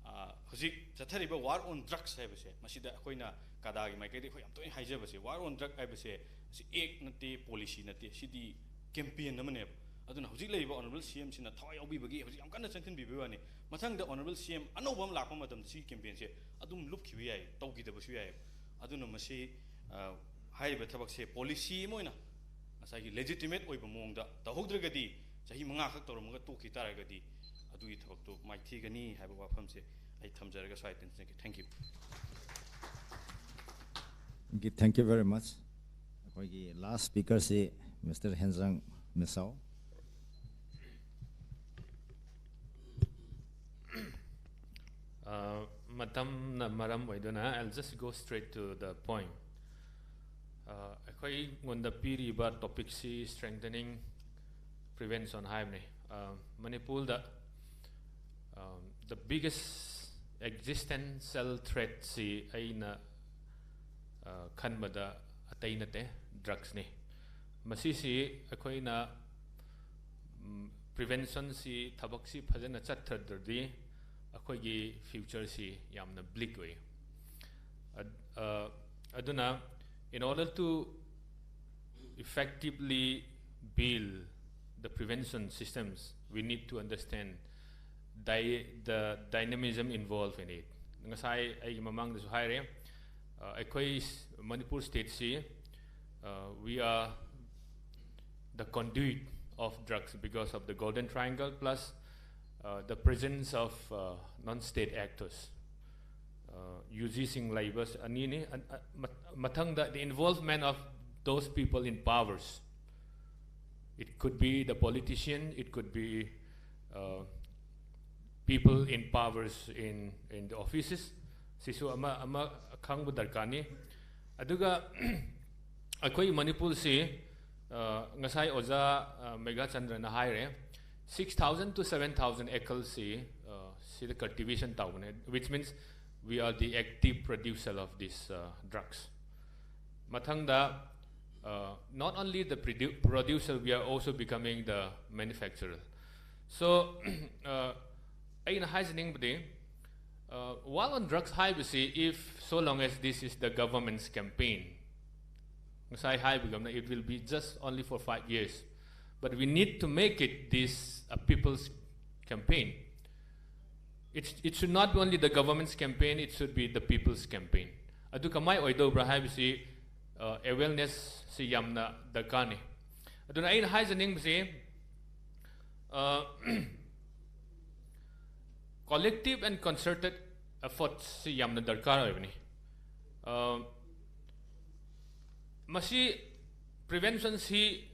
ꯑ, ꯍꯧꯖꯤꯛ ꯆꯠꯊꯔꯤꯕ war on drugs ꯍꯥꯏꯕꯁꯦ, ꯃꯁꯤꯗ ꯑꯩꯈꯣꯏꯅ ꯀꯥꯗꯥꯒꯤ ꯃꯥꯏꯀꯩꯗ ꯑꯩꯈꯣꯏ ꯌꯥꯝ ꯇꯣꯏꯅ ꯍꯥꯏꯖꯕꯁꯦ, war on drug ꯍꯥꯏꯕꯁꯦ ꯁꯤ act ꯅꯠꯇꯦ, policy ꯅꯠꯇꯦ, ꯁꯤꯗꯤ campaign ꯑꯃꯅꯦꯕ꯫ ꯑꯗꯨꯅ ꯍꯧꯖꯤꯛ ꯂꯩꯔꯤꯕ honourable CMꯁꯤꯅ ꯊꯋꯥꯏ ꯌꯥꯎꯕꯤꯕꯒꯤ ꯍꯧꯖꯤꯛ ꯌꯥꯝ ꯀꯟꯅ ꯆꯪꯁꯤꯟꯕꯤꯕꯒꯤ ꯋꯥꯅꯤ꯫ ꯃꯊꯪꯗ honourable CM ꯑꯅꯧꯕ ꯑꯃ ꯂꯥꯛꯄ ꯃꯇꯝꯗ ꯁꯤꯒꯤ campaignꯁꯦ ꯑꯗꯨꯝ ꯂꯨꯞꯈꯤꯕ ꯌꯥꯏ, ꯇꯧꯈꯤꯗꯕꯁꯨ ꯌꯥꯏ꯫ ꯑꯗꯨꯅ ꯃꯁꯤ, ꯑ, ꯍꯥꯏꯔꯤꯕ ꯊꯕꯛꯁꯦ policy ꯑꯃ ꯑꯣꯏꯅ ꯉꯁꯥꯏꯒꯤ legitimate ꯑꯣꯏꯕ ꯃꯑꯣꯡꯗ ꯇꯧꯍꯧꯗ꯭ꯔꯒꯗꯤ, ꯆꯍꯤ ꯃꯉꯥ ꯈꯛ ꯇꯧꯔꯝꯃꯒ ꯇꯣꯛꯈꯤ ꯇꯥꯔꯒꯗꯤ ꯑꯗꯨꯒꯤ ꯊꯕꯛꯇꯣ ꯃꯥꯏꯊꯤꯒꯅꯤ ꯍꯥꯏꯕ ꯋꯥꯐꯝꯁꯦ ꯑꯩ ꯊꯝꯖꯔꯒ ꯁ꯭ꯋꯥꯏꯗ ꯇꯦꯟꯁꯤꯟꯖꯒꯦ꯫ Thank you꯫ Okay, thank you very much. ꯑꯩꯈꯣꯏꯒꯤ last speakerꯁꯤ Mister ꯍꯦꯟꯖꯥꯡ ꯃꯤꯁꯥꯎ꯫ Uh, ꯃꯇꯝꯅ ꯃꯔꯝ ꯑꯣꯏꯗꯨꯅ, I'll just go straight to the point. ꯑꯩꯈꯣꯏꯉꯣꯟꯗ ꯄꯤꯔꯤꯕ ꯇꯣꯄꯤꯛꯁꯤ strengthening prevention ꯍꯥꯏꯕꯅꯤ꯫ ꯃꯅꯤꯄꯨꯔꯗ the biggest existential threatꯁꯤ ꯑꯩꯅ ꯈꯟꯕꯗ ꯑꯇꯩ ꯅꯠꯇꯦ, ꯗ꯭ꯔꯛꯁꯅꯤ꯫ ꯃꯁꯤꯁꯤ ꯑꯩꯈꯣꯏꯅ preventionꯁꯤ, ꯊꯕꯛꯁꯤ ꯐꯖꯅ ꯆꯠꯊꯗ꯭ꯔꯗꯤ ꯑꯩꯈꯣꯏꯒꯤ futureꯁꯤ ꯌꯥꯝꯅ bleak ꯑꯣꯏ꯫ ꯑꯗꯨꯅ in order to effectively build the prevention systems, we need to understand the dynamism involved in it. ꯉꯁꯥꯏ ꯑꯩꯒꯤ ꯃꯃꯥꯡꯗꯁꯨ ꯍꯥꯏꯔꯦ, ꯑꯩꯈꯣꯏ Manipur stateꯁꯤ, we are the conduit of drugs because of the Golden Triangle plus the presence of non-state actors. UGꯁꯤꯡ ꯂꯩꯕ ꯑꯅꯤꯅꯤ꯫ ꯃꯊꯪꯗ, the involvement of those people in powers. It could be the politician, it could be people in powers in, in the offices. ꯁꯤꯁꯨ ꯑꯃ, ꯑꯃ ꯈꯪꯕ ꯗꯔꯀꯥꯔꯅꯤ꯫ ꯑꯗꯨꯒ ꯑꯩꯈꯣꯏ ꯃꯅꯤꯄꯨꯔꯁꯤ, ꯉꯁꯥꯏ ꯑꯣꯖꯥ ꯃꯦꯘꯥꯆꯟꯗ꯭ꯔꯅ ꯍꯥꯏꯔꯦ, six thousand to seven thousand acresꯁꯤ ꯁꯤꯗ cultivation ꯇꯧꯕꯅꯦ, which means we are the active producer of these drugs. ꯃꯊꯪꯗ, not only the producer, we are also becoming the manufacturer. So ꯑꯩꯅ ꯍꯥꯏꯖꯅꯤꯡꯕꯗꯤ, war on drugs ꯍꯥꯏꯕꯁꯤ, if so long as this is the government's campaign, ꯉꯁꯥꯏ ꯍꯥꯏꯕꯒꯨꯝꯅ, it will be just only for five years, but we need to make it this a people's campaign. It, it should not be only the government's campaign, it should be the people's campaign. ꯑꯗꯨ ꯀꯃꯥꯏ ꯑꯣꯏꯗꯧꯕ꯭ꯔꯥ ꯍꯥꯏꯕꯁꯤ awarenessꯁꯤ ꯌꯥꯝꯅ ꯗꯔꯀꯥꯔꯅꯤ꯫ ꯑꯗꯨꯅ ꯑꯩꯅ ꯍꯥꯏꯖꯅꯤꯡꯕꯁꯤ, collective and concerted effortsꯁꯤ ꯌꯥꯝꯅ ꯗꯔꯀꯥꯔ ꯑꯣꯏꯕꯅꯤ꯫ ꯃꯁꯤ preventionꯁꯤ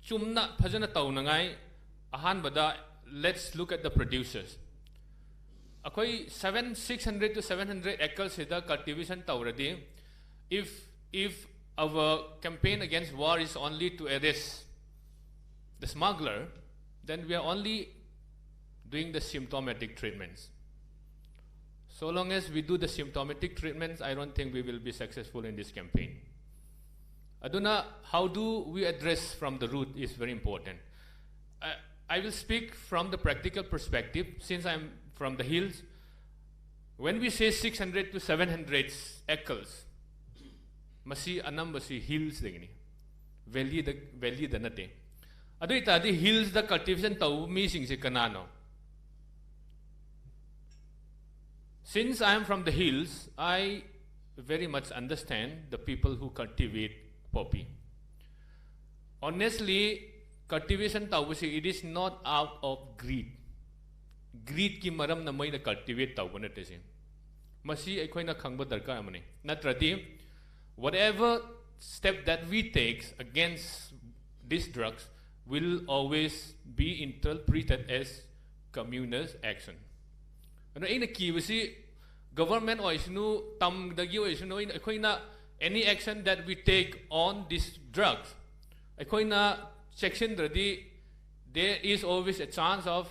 ꯆꯨꯝꯅ ꯐꯖꯅ ꯇꯧꯅꯉꯥꯏ, ꯑꯍꯥꯟꯕꯗ, let's look at the producers. ꯑꯩꯈꯣꯏ seven, six hundred to seven hundred acresꯁꯤꯗ cultivation ꯇꯧꯔꯗꯤ, If, if our campaign against war is only to arrest the smuggler, then we are only doing the symptomatic treatments. So long as we do the symptomatic treatments, I don't think we will be successful in this campaign. Aduna, how do we address from the root is very important. I, I will speak from the practical perspective, since I'm from the hills. When we say six hundred to seven hundred acres, ꯃꯁꯤ ꯑꯅꯝꯕꯁꯤ hills ꯗꯒꯤꯅꯤ, valley ꯗ, valley ꯗ ꯅꯠꯇꯦ꯫ ꯑꯗꯨ ꯑꯣꯏꯇꯥꯔꯗꯤ hills ꯗ cultivation ꯇꯧꯕ ꯃꯤꯁꯤꯡꯁꯦ ꯀꯅꯥꯅꯣ? Since I am from the hills, I very much understand the people who cultivate poppy. Honestly, cultivation ꯇꯧꯕꯁꯤ, it is not out of greed. Greed ꯀꯤ ꯃꯔꯝꯅ ꯃꯣꯏꯅ cultivate ꯇꯧꯕ ꯅꯠꯇꯦ ꯁꯤ꯫ ꯃꯁꯤ ꯑꯩꯈꯣꯏꯅ ꯈꯪꯕ ꯗꯔꯀꯥꯔ ꯑꯃꯅꯤ꯫ ꯅꯠꯇ꯭ꯔꯗꯤ, whatever step that we take against these drugs will always be interpreted as communal action. ꯑꯗꯨꯅ ꯑꯩꯅ ꯀꯤꯕꯁꯤ, government ꯑꯣꯏꯁꯅꯨ, ꯇꯝꯗꯒꯤ ꯑꯣꯏꯁꯅꯨ, ꯑꯩꯅ, ꯑꯩꯈꯣꯏꯅ any action that we take on these drugs, ꯑꯩꯈꯣꯏꯅ ꯆꯦꯛꯁꯤꯟꯗ꯭ꯔꯗꯤ, there is always a chance of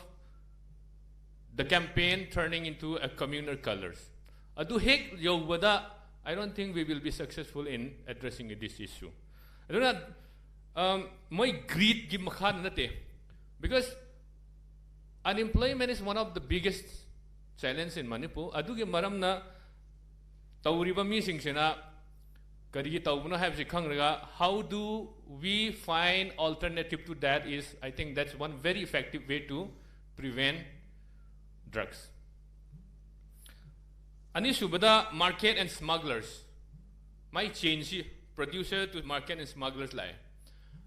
the campaign turning into a communal colors. ꯑꯗꯨ ꯍꯦꯛ ꯌꯧꯕꯗ, I don't think we will be successful in addressing this issue. ꯑꯗꯨꯅ, um, ꯃꯣꯏ greed ꯀꯤ ꯃꯈꯥꯗ ꯅꯠꯇꯦ, because unemployment is one of the biggest challenge in Manipur. ꯑꯗꯨꯒꯤ ꯃꯔꯝꯅ ꯇꯧꯔꯤꯕ ꯃꯤꯁꯤꯡꯁꯤꯅ ꯀꯔꯤꯒꯤ ꯇꯧꯕꯅꯣ ꯍꯥꯏꯕꯁꯤ ꯈꯪꯂꯒ, how do we find alternative to that is, I think that's one very effective way to prevent drugs. ꯑꯅꯤꯁꯨꯕꯗ, market and smugglers꯫ My chain ꯁꯤ, producer to market and smugglers ꯂꯥꯛꯑꯦ꯫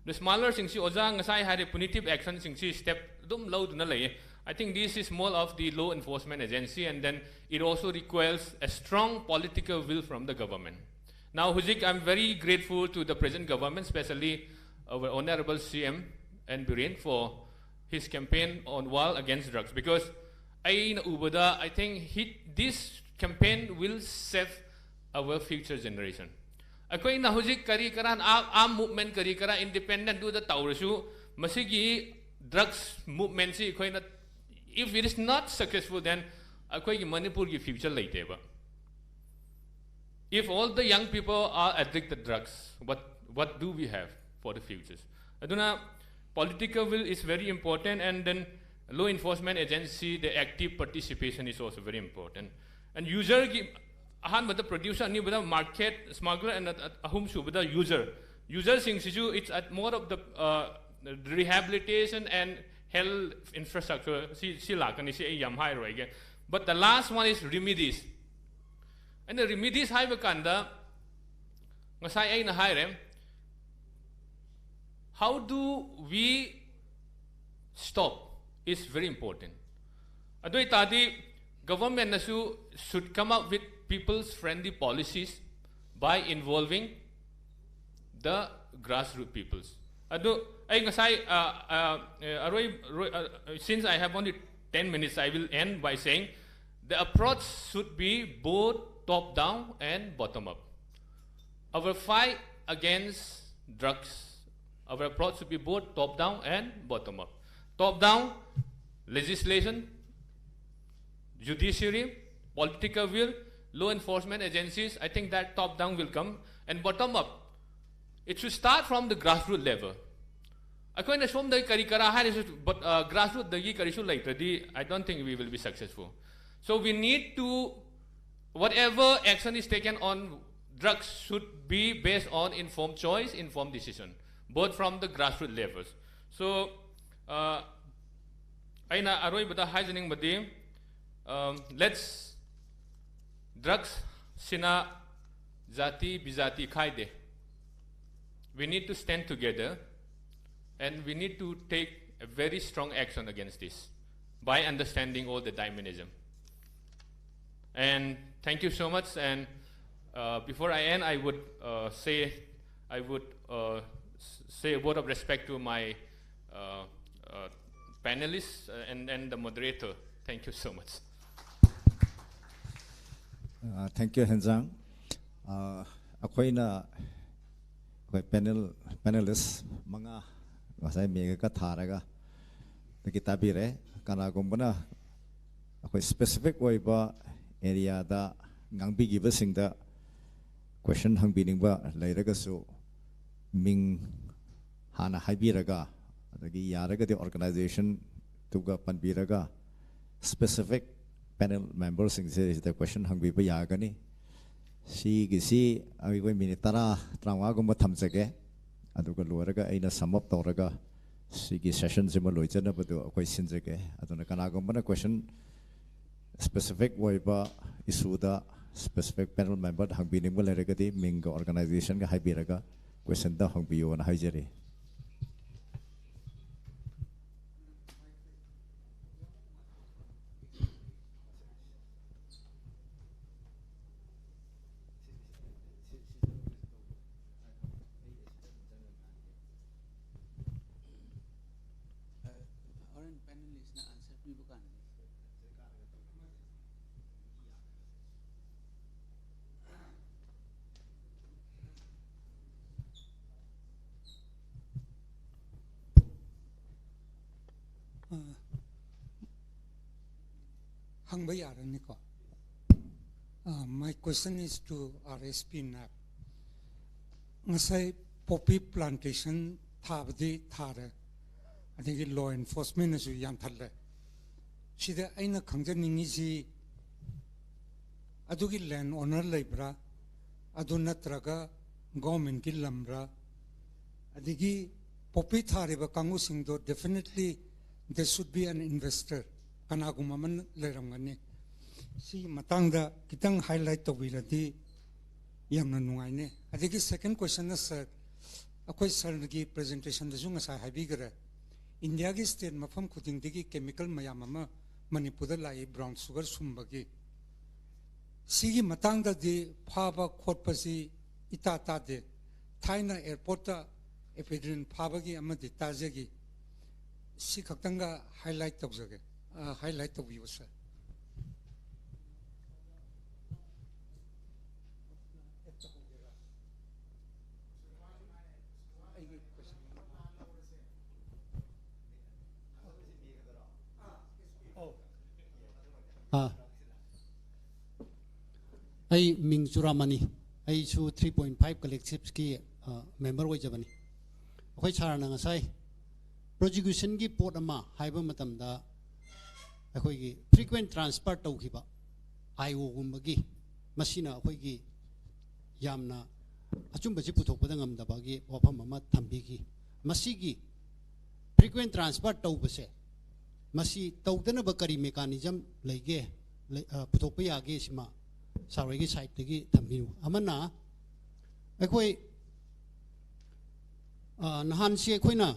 ꯑꯗꯣ smuggler ꯁꯤꯡꯁꯤ ꯑꯣꯖꯥ ꯉꯁꯥꯏ ꯍꯥꯏꯔꯦ, punitive action ꯁꯤꯡꯁꯤ step ꯑꯗꯨꯝ ꯂꯧꯗꯨꯅ ꯂꯩꯌꯦ꯫ I think this is more of the law enforcement agency, and then it also requires a strong political will from the government. Now, ꯍꯧꯖꯤꯛ, I'm very grateful to the present government, especially our honorable C M N Biren, for his campaign on war against drugs, because ꯑꯩꯅ ꯎꯕꯗ, I think he, this campaign will save our future generation. ꯑꯩꯈꯣꯏꯅ ꯍꯧꯖꯤꯛ ꯀꯔꯤ ꯀꯔꯥ ꯑꯥꯔꯝ movement ꯀꯔꯤ ꯀꯔꯥ ꯏꯟꯗꯤꯄꯦꯟꯗꯦꯟꯗꯨꯗ ꯇꯧꯔꯁꯨ, ꯃꯁꯤꯒꯤ ꯗ꯭ꯔꯒꯁ ꯃꯨꯚꯃꯦꯟꯁꯤ ꯑꯩꯈꯣꯏꯅ, if it is not successful, then ꯑꯩꯈꯣꯏꯒꯤ ꯃꯅꯤꯄꯨꯔꯒꯤ ꯐ꯭ꯌꯨꯆꯔ ꯂꯩꯇꯦꯕ. If all the young people are addicted drugs, what, what do we have for the futures? ꯑꯗꯨꯅ political will is very important, and then law enforcement agency, the active participation is also very important. And userꯒꯤ ꯑꯍꯥꯟꯕꯗ producer, ꯑꯅꯤꯕꯗ market, smuggler, and ꯑꯍꯨꯝ ꯁꯨꯕꯗ user. Userꯁꯤꯡꯁꯤꯁꯨ, it's at more of the uh, rehabilitation and health infrastructure ꯁꯤ, ꯁꯤ ꯂꯥꯛꯀꯅꯤ, ꯁꯤ ꯑꯩ ꯌꯥꯝ ꯍꯥꯏꯔꯣꯏꯒꯦ. But the last one is remedies. ꯑꯩꯅ remedies ꯍꯥꯏꯕ ꯀꯥꯟꯗ, ꯉꯁꯥꯏ ꯑꯩꯅ ꯍꯥꯏꯔꯦ, how do we stop is very important. ꯑꯗꯨ ꯑꯣꯏꯇꯥꯔꯗꯤ, ꯒꯚꯔꯟꯃꯦꯟꯅꯁꯨ should come up with people's friendly policies by involving the grassroots peoples. ꯑꯗꯨ ꯑꯩ ꯉꯁꯥꯏ ꯑ, ꯑ, ꯑ, ꯑꯔꯣꯏ ꯑꯔꯣꯏ- ꯑ, since I have only ten minutes, I will end by saying the approach should be both top down and bottom up. Our fight against drugs, our approach should be both top down and bottom up. Top down, legislation, judiciary, political will, law enforcement agencies. I think that top down will come, and bottom up, it should start from the grassroots level. ꯑꯩꯈꯣꯏꯅ ꯁꯣꯝꯗꯒꯤ ꯀꯔꯤ ꯀꯔꯥ ꯍꯥꯏꯔꯁꯨ, but grassrootsꯇꯒꯤ ꯀꯔꯤꯁꯨ ꯂꯩꯇ꯭ꯔꯗꯤ, I don't think we will be successful. So we need to, whatever action is taken on drugs should be based on informed choice, informed decision, both from the grassroots levels. So uh, ꯑꯩꯅ ꯑꯔꯣꯏꯕꯗ ꯍꯥꯏꯖꯅꯤꯡꯕꯗꯤ, um, let's, drugs ꯁꯤꯅ ꯖꯥꯇꯤ ꯕꯤꯖꯥꯇꯤ ꯈꯥꯏꯗꯦ. We need to stand together and we need to take a very strong action against this by understanding all the dynamism. And thank you so much. And uh, before I end, I would uh, say, I would uh, say a word of respect to my uh, uh, panelists uh, and, and the moderator. Thank you so much. Uh, thank you, Henzang. ꯑ, ꯑꯩꯈꯣꯏꯅ, ꯑꯩꯈꯣꯏ panel, panelist ꯃꯉꯥ ꯉꯁꯥꯏ ꯃꯦꯒꯀ ꯊꯥꯔꯒ ꯗꯒꯤ ꯇꯥꯕꯤꯔꯦ꯫ ꯀꯅꯥꯒꯨꯝꯕꯅ ꯑꯩꯈꯣꯏ specific ꯑꯣꯏꯕ ꯑꯦꯔꯤꯌꯥꯗ ꯉꯥꯡꯕꯤꯈꯤꯕꯁꯤꯡꯗ ꯀꯣꯏꯁꯟ ꯍꯪꯕꯤꯅꯤꯡꯕ ꯂꯩꯔꯒꯁꯨ, ꯃꯤꯡ ꯍꯥꯟꯅ ꯍꯥꯏꯕꯤꯔꯒ, ꯑꯗꯒꯤ ꯌꯥꯔꯒꯗꯤ ꯑꯣꯔꯒꯅꯥꯏꯖꯦꯁꯟꯗꯨꯒ ꯄꯟꯕꯤꯔꯒ, ꯁ꯭ꯄꯦꯁꯤꯐꯤꯛ ꯄꯦꯅꯦꯜ ꯃꯦꯝꯕꯔꯁꯤꯡꯁꯦ ꯁꯤꯗ ꯀꯣꯏꯁꯟ ꯍꯪꯕꯤꯕ ꯌꯥꯒꯅꯤ꯫ ꯁꯤꯒꯤꯁꯤ ꯑꯩꯈꯣꯏ ꯃꯤꯅꯤꯠ ꯇꯔꯥ, ꯇꯔꯥꯃꯉꯥꯒꯨꯝꯕ ꯊꯝꯖꯒꯦ, ꯑꯗꯨꯒ ꯂꯣꯏꯔꯒ ꯑꯩꯅ ꯁꯝ ꯑꯞ ꯇꯧꯔꯒ ꯁꯤꯒꯤ ꯁꯦꯁꯟꯁꯤꯃ ꯂꯣꯏꯖꯅꯕꯗꯨ ꯑꯩꯈꯣꯏ ꯁꯤꯟꯖꯒꯦ꯫ ꯑꯗꯨꯅ ꯀꯅꯥꯒꯨꯝꯕꯅ ꯀꯣꯏꯁꯟ ꯁ꯭ꯄꯦꯁꯤꯐꯤꯛ ꯑꯣꯏꯕ ꯏꯁꯨꯗ ꯁ꯭ꯄꯦꯁꯤꯐꯤꯛ ꯄꯦꯅꯦꯜ ꯃꯦꯝꯕꯔꯗ ꯍꯪꯕꯤꯅꯤꯡꯕ ꯂꯩꯔꯒꯗꯤ, ꯃꯤꯡꯒ ꯑꯣꯔꯒꯅꯥꯏꯖꯦꯁꯟꯒ ꯍꯥꯏꯕꯤꯔꯒ ꯀꯣꯏꯁꯟꯗ ꯍꯪꯕꯤꯌꯣꯅ ꯍꯥꯏꯖꯔꯤ꯫ ꯍꯣꯔꯦꯟ ꯄꯦꯅꯦꯂꯤꯁꯅ ꯑꯟꯁꯔ ꯄꯤꯕ ꯀꯥꯟꯗ꯫ ꯑ, ꯍꯪꯕ ꯌꯥꯔꯅꯤꯀꯣ? Uh, my question is to R S P ꯅꯥꯏꯕ꯫ ꯉꯁꯥꯏ ꯄꯣꯄꯤ ꯄ꯭ꯂꯥꯟꯇꯦꯁꯟ ꯊꯥꯕꯗꯤ ꯊꯥꯔꯦ, ꯑꯗꯒꯤ ꯂꯣ ꯑꯦꯟꯐꯣꯔꯁꯃꯦꯟꯅꯁꯨ ꯌꯥꯟꯊꯠꯂꯦ꯫ ꯁꯤꯗ ꯑꯩꯅ ꯈꯪꯖꯅꯤꯡꯉꯤꯁꯤ, ꯑꯗꯨꯒꯤ ꯂꯦꯟ ꯑꯣꯅꯔ ꯂꯩꯕ꯭ꯔꯥ, ꯑꯗꯨ ꯅꯠꯇ꯭ꯔꯒ ꯒꯣꯔꯃꯦꯟꯒꯤ ꯂꯝꯔꯥ? ꯑꯗꯒꯤ ꯄꯣꯄꯤ ꯊꯥꯔꯤꯕ ꯀꯥꯡꯕꯨꯁꯤꯡꯗꯣ, definitely there should be an investor, ꯀꯅꯥꯒꯨꯝꯕ ꯑꯃ ꯂꯩꯔꯝꯒꯅꯤ꯫ ꯁꯤꯒꯤ ꯃꯇꯥꯡꯗ ꯈꯤꯇꯪ ꯍꯥꯏꯂꯥꯏꯠ ꯇꯧꯕꯤꯔꯗꯤ ꯌꯥꯝꯅ ꯅꯨꯡꯉꯥꯏꯅꯤ꯫ ꯑꯗꯒꯤ ꯁꯦꯀꯦꯟ ꯀꯣꯏꯁꯟꯅ, ꯁꯥꯔ, ꯑꯩꯈꯣꯏ ꯁꯥꯔꯒꯤ ꯄ꯭ꯔꯖꯦꯟꯇꯦꯁꯟꯗꯁꯨ ꯉꯁꯥꯏ ꯍꯥꯏꯕꯤꯈ꯭ꯔꯦ, ꯏꯟꯗꯤꯌꯥꯒꯤ ꯁ꯭ꯇꯦꯠ ꯃꯐꯝ ꯈꯨꯗꯤꯡꯗꯒꯤ ꯀꯦꯃꯤꯀꯦꯜ ꯃꯌꯥꯝ ꯑꯃ ꯃꯅꯤꯄꯨꯔꯗ ꯂꯥꯛꯏ, ꯕ꯭ꯔꯥꯎꯟ ꯁꯨꯒꯔ ꯁꯨꯝꯕꯒꯤ꯫ ꯁꯤꯒꯤ ꯃꯇꯥꯡꯗꯗꯤ ꯐꯥꯕ ꯈꯣꯠꯄꯁꯤ ꯏꯇꯥ ꯇꯥꯗꯦ꯫ ꯊꯥꯏꯅ ꯑꯦꯌꯔꯄꯣꯔꯠꯇ ꯏꯐꯦꯗ꯭ꯔꯤꯟ ꯐꯥꯕꯒꯤ ꯑꯃꯗꯤ ꯇꯥꯖꯈꯤ꯫ ꯁꯤ ꯈꯛꯇꯪꯒ ꯍꯥꯏꯂꯥꯏꯠ ꯇꯧꯖꯒꯦ, ꯑ, ꯍꯥꯏꯂꯥꯏꯠ ꯇꯧꯕꯤꯌꯨ, ꯁꯥꯔ꯫ ꯑꯩ ꯃꯤꯡ ꯆꯨꯔꯥꯃꯅꯤ꯫ ꯑꯩꯁꯨ ꯊ꯭ꯔꯤ ꯄꯣꯏꯟ ꯐꯥꯏꯚ ꯀꯂꯦꯛꯇꯤꯚꯁꯀꯤ ꯃꯦꯝꯕꯔ ꯑꯣꯏꯖꯕꯅꯤ꯫ ꯑꯩꯈꯣꯏ ꯁꯥꯔꯅ ꯉꯁꯥꯏ ꯄ꯭ꯔꯣꯁꯤꯀ꯭ꯌꯨꯁꯟꯒꯤ ꯄꯣꯠ ꯑꯃ ꯍꯥꯏꯕ ꯃꯇꯝꯗ, ꯑꯩꯈꯣꯏꯒꯤ ꯐ꯭ꯔꯤꯀ꯭ꯋꯦꯟ ꯇ꯭ꯔꯥꯟꯁꯐꯔ ꯇꯧꯈꯤꯕ ꯑꯥꯏ ꯑꯣꯒꯨꯝꯕꯒꯤ, ꯃꯁꯤꯅ ꯑꯩꯈꯣꯏꯒꯤ ꯌꯥꯝꯅ ꯑꯆꯨꯝꯕꯁꯤ ꯄꯨꯊꯣꯛꯄꯗ ꯉꯝꯗꯕꯒꯤ ꯋꯥꯐꯝ ꯑꯃ ꯊꯝꯕꯤꯈꯤ꯫ ꯃꯁꯤꯒꯤ ꯐ꯭ꯔꯤꯀ꯭ꯋꯦꯟ ꯇ꯭ꯔꯥꯟꯁꯐꯔ ꯇꯧꯕꯁꯦ, ꯃꯁꯤ ꯇꯧꯗꯅꯕ ꯀꯔꯤ ꯃꯦꯀꯥꯅꯤꯖꯝ ꯂꯩꯒꯦ, ꯂꯩ-, ꯑ, ꯄꯨꯊꯣꯛꯄ ꯌꯥꯒꯦ, ꯁꯤꯃ ꯁꯥꯔ ꯍꯣꯏꯒꯤ ꯁꯥꯏꯠꯇꯒꯤ ꯊꯝꯕꯤꯌꯨ꯫ ꯑꯃꯅ, ꯑꯩꯈꯣꯏ, ꯑ, ꯅꯍꯥꯟꯁꯤ ꯑꯩꯈꯣꯏꯅ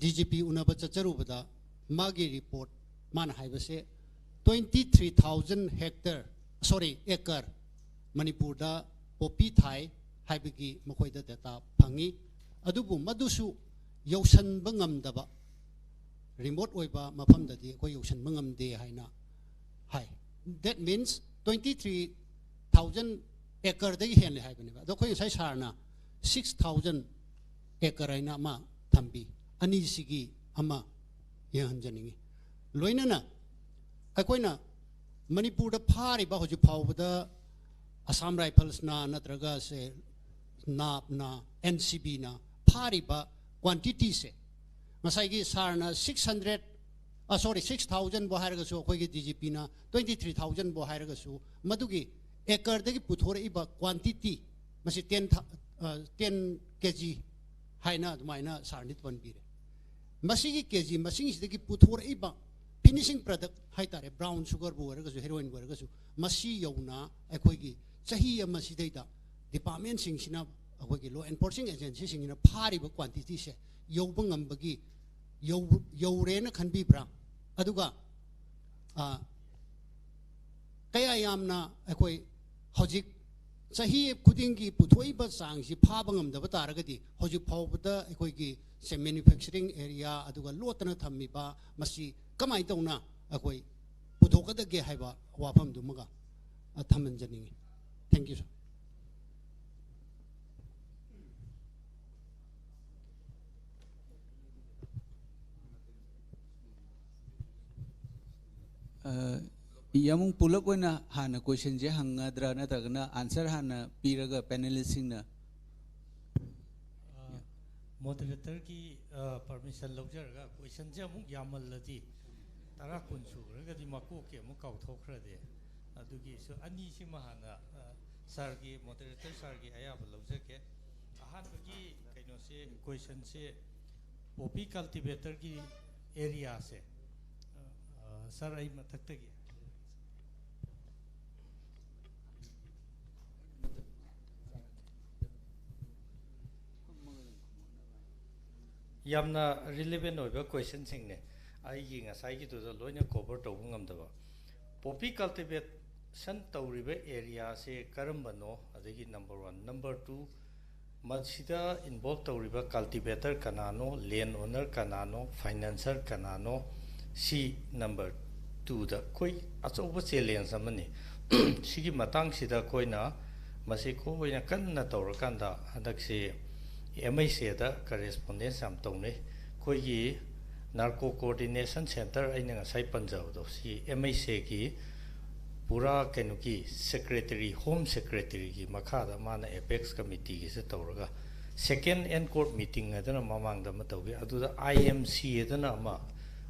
ꯗꯤ ꯖꯤ ꯄꯤ ꯎꯅꯕ ꯆꯠꯆꯔꯨꯕꯗ, ꯃꯥꯒꯤ ꯔꯤꯄꯣꯔꯠ, ꯃꯥꯅ ꯍꯥꯏꯕꯁꯦ, twenty three thousand hectare, sorry, acre ꯃꯅꯤꯄꯨꯔꯗ ꯄꯣꯄꯤ ꯊꯥꯏ ꯍꯥꯏꯕꯒꯤ ꯃꯈꯣꯏꯗ ꯗꯦꯇꯥ ꯐꯪꯉꯤ꯫ ꯑꯗꯨꯕꯨ ꯃꯗꯨꯁꯨ ꯌꯧꯁꯟꯕ ꯉꯝꯗꯕ, ꯔꯤꯃꯣꯠ ꯑꯣꯏꯕ ꯃꯐꯝꯗꯗꯤ ꯑꯩꯈꯣꯏ ꯌꯧꯁꯟꯕ ꯉꯝꯗꯦ ꯍꯥꯏꯅ ꯍꯥꯏ꯫ That means twenty three thousand acreꯗꯒꯤ ꯍꯦꯜꯂꯦ ꯍꯥꯏꯕꯅꯦꯕ꯫ ꯑꯗꯣ ꯑꯩꯈꯣꯏ ꯉꯁꯥꯏ ꯁꯥꯔꯅ six thousand acre ꯍꯥꯏꯅ ꯑꯃ ꯊꯝꯕꯤ꯫ ꯑꯅꯤꯁꯤꯒꯤ ꯑꯃ ꯌꯦꯡꯍꯟꯖꯅꯤꯡꯉꯤ꯫ ꯂꯣꯏꯅꯅ ꯑꯩꯈꯣꯏꯅ ꯃꯅꯤꯄꯨꯔꯗ ꯐꯥꯔꯤꯕ ꯍꯧꯖꯤꯛ ꯐꯥꯎꯕꯗ ꯑꯁꯥꯝ ꯔꯥꯏꯐꯜꯁꯅ ꯅꯠꯇ꯭ꯔꯒ ꯁꯦ ꯅꯥꯞꯅ, ꯑꯦꯟ ꯁꯤ ꯕꯤꯅ ꯐꯥꯔꯤꯕ ꯀ꯭ꯋꯥꯟꯇꯤꯇꯤꯁꯦ, ꯉꯁꯥꯏꯒꯤ ꯁꯥꯔꯅ six hundred, ꯑ, sorry, six thousandꯕꯨ ꯍꯥꯏꯔꯒꯁꯨ, ꯑꯩꯈꯣꯏꯒꯤ ꯗꯤ ꯖꯤ ꯄꯤꯅ twenty three thousandꯕꯨ ꯍꯥꯏꯔꯒꯁꯨ, ꯃꯗꯨꯒꯤ acreꯗꯒꯤ ꯄꯨꯊꯣꯔꯛꯏꯕ ꯀ꯭ꯋꯥꯟꯇꯤꯇꯤ, ꯃꯁꯤ ten ꯊꯥ-, ꯑ, ten K G ꯍꯥꯏꯅ ꯑꯗꯨꯃꯥꯏꯅ ꯁꯥꯔꯅ ꯄꯟꯕꯤꯔꯦ꯫ ꯃꯁꯤꯒꯤ K G ꯃꯁꯤꯡꯁꯤꯗꯒꯤ ꯄꯨꯊꯣꯔꯛꯏꯕ finishing product ꯍꯥꯏꯇꯥꯔꯦ, brown sugarꯕꯨ ꯑꯣꯏꯔꯒꯁꯨ, heroinꯕꯨ ꯑꯣꯏꯔꯒꯁꯨ, ꯃꯁꯤ ꯌꯧꯅ ꯑꯩꯈꯣꯏꯒꯤ ꯆꯍꯤ ꯑꯃꯁꯤꯗꯩꯗ departmentꯁꯤꯡꯁꯤꯅ, ꯑꯩꯈꯣꯏꯒꯤ law enforcing agencyꯁꯤꯡꯁꯤꯅ ꯐꯥꯔꯤꯕ quantityꯁꯦ ꯌꯧꯕ ꯉꯝꯕꯒꯤ, ꯌꯧ-, ꯌꯧꯔꯦꯅ ꯈꯟꯕꯤꯕ꯭ꯔꯥ? ꯑꯗꯨꯒ, ꯑ, ꯀꯌꯥ ꯌꯥꯝꯅ ꯑꯩꯈꯣꯏ ꯍꯧꯖꯤꯛ ꯆꯍꯤ ꯈꯨꯗꯤꯡꯒꯤ ꯄꯨꯊꯣꯛꯏꯕ ꯆꯥꯡꯁꯤ ꯐꯥꯕ ꯉꯝꯗꯕ ꯇꯥꯔꯒꯗꯤ, ꯍꯧꯖꯤꯛ ꯐꯥꯎꯕꯗ ꯑꯩꯈꯣꯏꯒꯤ ꯁꯦ manufacturing area ꯑꯗꯨꯒ ꯂꯣꯠꯇꯅ ꯊꯝꯃꯤꯕ ꯃꯁꯤ ꯀꯃꯥꯏꯅ ꯇꯧꯅ ꯑꯩꯈꯣꯏ ꯄꯨꯊꯣꯛꯀꯗꯒꯦ ꯍꯥꯏꯕ ꯋꯥꯐꯝꯗꯨꯃꯒ, ꯑ, ꯊꯝꯍꯟꯖꯅꯤꯡꯉꯤ꯫ Thank you, sir꯫ ꯑ, ꯌꯥꯝꯕꯨꯡ, ꯄꯨꯂꯞ ꯑꯣꯏꯅ ꯍꯥꯟꯅ ꯀꯣꯏꯁꯟꯁꯦ ꯍꯪꯒꯗ꯭ꯔꯥ, ꯅꯠꯇ꯭ꯔꯒꯅ ꯑꯟꯁꯔ ꯍꯥꯟꯅ ꯄꯤꯔꯒ ꯄꯦꯅꯦꯂꯤꯁꯁꯤꯡꯅ? ꯃꯣꯗꯔꯦꯇꯔꯒꯤ ꯄꯔꯃꯤꯁꯟ ꯂꯧꯖꯔꯒ ꯀꯣꯏꯁꯟꯁꯦ ꯑꯃꯨꯛ ꯌꯥꯝꯃꯜꯂꯗꯤ, ꯇꯔꯥ ꯀꯨꯟ ꯁꯨꯈ꯭ꯔꯒꯗꯤ ꯃꯀꯣꯛꯀꯤ ꯑꯃꯨꯛ ꯀꯥꯎꯊꯣꯛꯈ꯭ꯔꯗꯤ, ꯑꯗꯨꯒꯤꯁꯨ ꯑꯅꯤꯁꯤꯃ ꯍꯥꯟꯅ ꯁꯥꯔꯒꯤ, ꯃꯣꯗꯔꯦꯇꯔ ꯁꯥꯔꯒꯤ ꯑꯌꯥꯕ ꯂꯧꯖꯒꯦ꯫ ꯑꯍꯥꯟꯕꯒꯤ ꯀꯩꯅꯣꯁꯦ, ꯀꯣꯏꯁꯟꯁꯦ ꯄꯣꯄꯤ ꯀꯜꯇꯤꯚꯦꯇꯔꯒꯤ ꯑꯦꯔꯤꯌꯥꯁꯦ, ꯁꯥꯔ, ꯑꯩ ꯃꯊꯛꯇꯒꯤ ꯌꯥꯝꯅ ꯔꯤꯂꯤꯚꯦꯟ ꯑꯣꯏꯕ ꯀꯣꯏꯁꯟꯁꯤꯡꯅꯦ꯫ ꯑꯩꯒꯤ ꯉꯁꯥꯏꯒꯤꯗꯨꯗ ꯂꯣꯏꯅ ꯀꯣꯚꯔ ꯇꯧꯕ ꯉꯝꯗꯕ꯫ ꯄꯣꯄꯤ ꯀꯜꯇꯤꯚꯦꯁꯟ ꯇꯧꯔꯤꯕ ꯑꯦꯔꯤꯌꯥꯁꯦ ꯀꯔꯝꯕꯅꯣ? ꯑꯗꯒꯤ ꯅꯝꯕꯔ ꯋꯥꯟ꯫ ꯅꯝꯕꯔ ꯇꯨ, ꯃꯁꯤꯗ ꯏꯟꯚꯣꯜꯕ ꯇꯧꯔꯤꯕ ꯀꯜꯇꯤꯚꯦꯇꯔ ꯀꯅꯥꯅꯣ, ꯂꯦꯟ ꯑꯣꯅꯔ ꯀꯅꯥꯅꯣ, ꯐꯥꯏꯅꯥꯟꯁꯔ ꯀꯅꯥꯅꯣ? ꯁꯤ ꯅꯝꯕꯔ ꯇꯨꯗ ꯑꯩꯈꯣꯏ ꯑꯆꯧꯕ ꯆꯦꯂꯦꯟꯖ ꯑꯃꯅꯤ꯫ ꯁꯤꯒꯤ ꯃꯇꯥꯡꯁꯤꯗ ꯑꯩꯈꯣꯏꯅ ꯃꯁꯤ ꯈꯣꯏꯅ ꯀꯟꯅ ꯇꯧꯔꯀꯥꯟꯗ ꯍꯟꯗꯛꯁꯤ ꯑꯦꯝ ꯑꯩꯆ ꯑꯦꯗ ꯀꯔꯦꯁꯄꯣꯟꯗꯦꯟꯁ ꯌꯥꯝ ꯇꯧꯅꯩ꯫ ꯑꯩꯈꯣꯏꯒꯤ ꯅꯥꯔꯀꯣ ꯀꯣꯑꯣꯔꯗꯤꯅꯦꯁꯟ ꯁꯦꯟꯇꯔ ꯑꯩꯅ ꯉꯁꯥꯏ ꯄꯟꯖꯕꯗꯣ, ꯁꯤ ꯑꯦꯝ ꯑꯩꯆ ꯑꯦꯒꯤ ꯄꯨꯔꯥ ꯀꯩꯅꯣꯒꯤ ꯁꯦꯀ꯭ꯔꯦꯇꯔꯤ, ꯍꯣꯝ ꯁꯦꯀ꯭ꯔꯦꯇꯔꯤꯒꯤ ꯃꯈꯥꯗ ꯃꯥꯅ ꯑꯦꯄꯦꯛꯁ ꯀꯃꯤꯇꯤꯒꯤꯁꯦ ꯇꯧꯔꯒ, ꯁꯦꯀꯦꯟ ꯑꯦꯟꯀꯣꯔꯠ ꯃꯤꯇꯤꯡ ꯍꯥꯏꯗꯅ ꯃꯃꯥꯡꯗ ꯑꯃ ꯇꯧꯈꯤ꯫ ꯑꯗꯨꯗ ꯑꯥꯏ ꯑꯦꯝ ꯁꯤ ꯍꯥꯏꯗꯅ ꯑꯃ,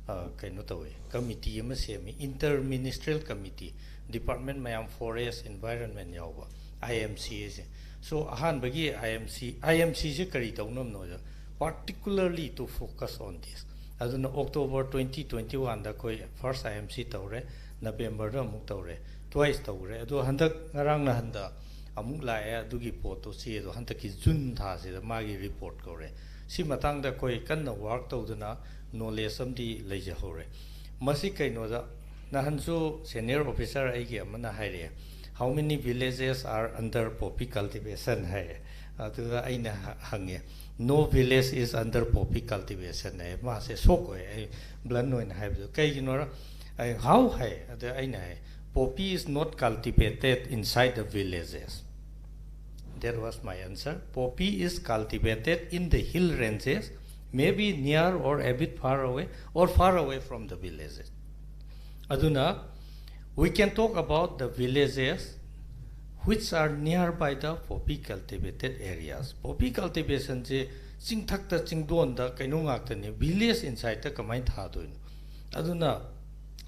ꯑ, ꯀꯩꯅꯣ ꯇꯧꯋꯦ, ꯀꯃꯤꯇꯤ ꯑꯃ ꯁꯦꯝꯃꯤ, ꯏꯟꯇꯔ ꯃꯤꯅꯤꯁꯇ꯭ꯔꯤꯌꯦꯜ ꯀꯃꯤꯇꯤ, ꯗꯤꯄꯥꯔꯠꯃꯦꯟ ꯃꯌꯥꯝ, ꯐꯣꯔꯦꯁ, ꯏꯟꯚꯥꯏꯔꯟꯃꯦꯟ ꯌꯥꯎꯕ, ꯑꯥꯏ ꯑꯦꯝ ꯁꯤ ꯍꯥꯏꯁꯦ꯫ ꯁꯣ ꯑꯍꯥꯟꯕꯒꯤ ꯑꯥꯏ ꯑꯦꯝ ꯁꯤ, ꯑꯥꯏ ꯑꯦꯝ ꯁꯤꯁꯦ ꯀꯔꯤ ꯇꯧꯅꯕꯅꯣꯗ, particularly to focus on this꯫ ꯑꯗꯨꯅ ꯑꯣꯛꯇꯣꯕꯔ ꯇ꯭ꯋꯦꯟꯇꯤ ꯇ꯭ꯋꯦꯟꯇꯤ ꯋꯥꯟꯗ ꯑꯩꯈꯣꯏ ꯐꯥꯔꯁ ꯑꯥꯏ ꯑꯦꯝ ꯁꯤ ꯇꯧꯔꯦ, ꯅꯕꯦꯝꯕꯔꯗ ꯑꯃꯨꯛ ꯇꯧꯔꯦ, ꯇ꯭ꯋꯥꯏꯁ ꯇꯧꯈ꯭ꯔꯦ꯫ ꯑꯗꯣ ꯍꯟꯗꯛ ꯉꯔꯥꯡ ꯅꯍꯥꯟꯗ ꯑꯃꯨꯛ ꯂꯥꯛꯑꯦ꯫ ꯑꯗꯨꯒꯤ ꯄꯣꯠꯇꯣ, ꯆꯦꯗꯣ ꯍꯟꯗꯛꯀꯤ ꯖꯨꯟ ꯊꯥꯁꯤꯗ ꯃꯥꯒꯤ ꯔꯤꯄꯣꯔꯠ ꯀꯧꯔꯦ꯫ ꯁꯤ ꯃꯇꯥꯡꯗ ꯑꯩꯈꯣꯏ ꯀꯟꯅ ꯋꯥꯔꯛ ꯇꯧꯗꯨꯅ ꯅꯣꯂꯦꯖ ꯑꯃꯗꯤ ꯂꯩꯖꯍꯧꯔꯦ꯫ ꯃꯁꯤ ꯀꯩꯅꯣꯗ, ꯅꯍꯥꯟꯁꯨ ꯁꯦꯅꯤꯌꯔ ꯑꯣꯐꯤꯁꯥꯔ ꯑꯩꯒꯤ ꯑꯃꯅ ꯍꯥꯏꯔꯛꯑꯦ, "How many villages are under poppy cultivation?" ꯍꯥꯏꯔꯦ꯫ ꯑꯗꯨꯗ ꯑꯩꯅ ꯍ-, ꯍꯪꯉꯦ, "No village is under poppy cultivation" ꯍꯥꯏ꯫ ꯃꯥꯁꯦ ꯁꯣꯛ ꯑꯣꯏ, ꯑꯩ ꯕ꯭ꯂꯟ ꯑꯣꯏꯅ ꯍꯥꯏꯕꯗꯣ꯫ "ꯀꯩꯒꯤꯅꯣꯔ?" ꯑꯩ, "How?" ꯍꯥꯏ꯫ ꯑꯗ ꯑꯩꯅ ꯍꯥꯏ, "Poppy is not cultivated inside the villages." That was my answer. "Poppy is cultivated in the hill ranges, maybe near or a bit far away or far away from the villages." ꯑꯗꯨꯅ We can talk about the villages which are nearby the poppy cultivated areas. Poppy cultivationꯁꯦ ꯆꯤꯡꯊꯛꯇ ꯆꯤꯡꯗꯣꯟꯗ ꯀꯩꯅꯣ ꯉꯥꯛꯇꯅꯤ, village insideꯇ ꯀꯃꯥꯏꯅ ꯊꯥꯗꯣꯏꯅꯣ? ꯑꯗꯨꯅ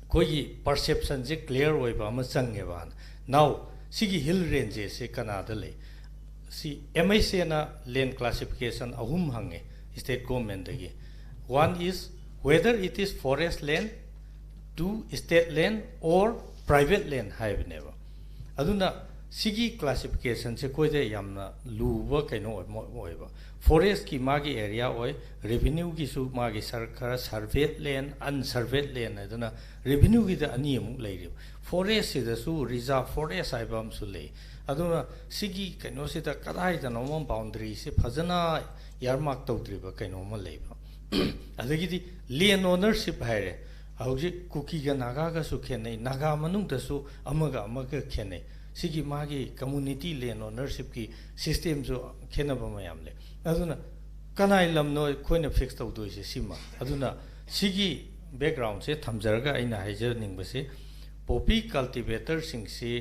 ꯑꯩꯈꯣꯏꯒꯤ perceptionꯁꯦ clear ꯑꯣꯏꯕ ꯑꯃ ꯆꯪꯉꯦꯕ꯫ Now ꯁꯤꯒꯤ hill rangeꯁꯦ ꯀꯅꯥꯗ ꯂꯩ? ꯁꯤ MHAꯅ land classification ꯑꯍꯨꯝ ꯍꯪꯉꯦ state governmentꯗꯒꯤ꯫ One is whether it is forest land, two state land or private land ꯍꯥꯏꯕꯅꯦꯕ꯫ ꯑꯗꯨꯅ ꯁꯤꯒꯤ classificationꯁꯦ ꯑꯩꯈꯣꯏꯗ ꯌꯥꯝꯅ ꯂꯨꯕ ꯀꯩꯅꯣ ꯑꯣꯏ-, ꯑꯣꯏꯕ꯫ Forestꯀꯤ ꯃꯥꯒꯤ area ꯑꯣꯏ, revenueꯒꯤꯁꯨ ꯃꯥꯒꯤ ꯁꯔ-, ꯈꯔ surveyed land, unsurveyed land ꯍꯥꯏꯗꯅ revenueꯒꯤꯗ ꯑꯅꯤ ꯑꯃꯨꯛ ꯂꯩꯔꯤꯕ꯫ Forestꯁꯤꯗꯁꯨ reserve forest ꯍꯥꯏꯕ ꯑꯃꯁꯨ ꯂꯩ꯫ ꯑꯗꯨꯅ ꯁꯤꯒꯤ ꯀꯩꯅꯣꯁꯤꯗ ꯀꯗꯥꯏꯗꯅꯣꯃ boundaryꯁꯦ ꯐꯖꯅ earmark ꯇꯧꯗ꯭ꯔꯤꯕ ꯀꯩꯅꯣꯝꯃ ꯂꯩꯕ꯫ ꯑꯗꯒꯤꯗꯤ land ownership ꯍꯥꯏꯔꯦ꯫ ꯍꯧꯖꯤꯛ ꯀꯨꯀꯤꯒ ꯅꯥꯒꯥꯒꯁꯨ ꯈꯦꯠꯅꯩ, ꯅꯥꯒꯥ ꯃꯅꯨꯡꯗꯁꯨ ꯑꯃꯒ ꯑꯃꯒ ꯈꯦꯠꯅꯩ꯫ ꯁꯤꯒꯤ ꯃꯥꯒꯤ community land ownershipꯀꯤ systemꯁꯨ ꯈꯦꯠꯅꯕ ꯃꯌꯥꯝ ꯂꯩ꯫ ꯑꯗꯨꯅ ꯀꯅꯥꯏ ꯂꯝꯅꯣ ꯑꯩꯈꯣꯏꯅ fix ꯇꯧꯗꯣꯏꯁꯦ ꯁꯤꯃ꯫ ꯑꯗꯨꯅ ꯁꯤꯒꯤ backgroundꯁꯦ ꯊꯝꯖꯔꯒ ꯑꯩꯅ ꯍꯥꯏꯖꯅꯤꯡꯕꯁꯦ, poppy cultivatorꯁꯤꯡꯁꯤ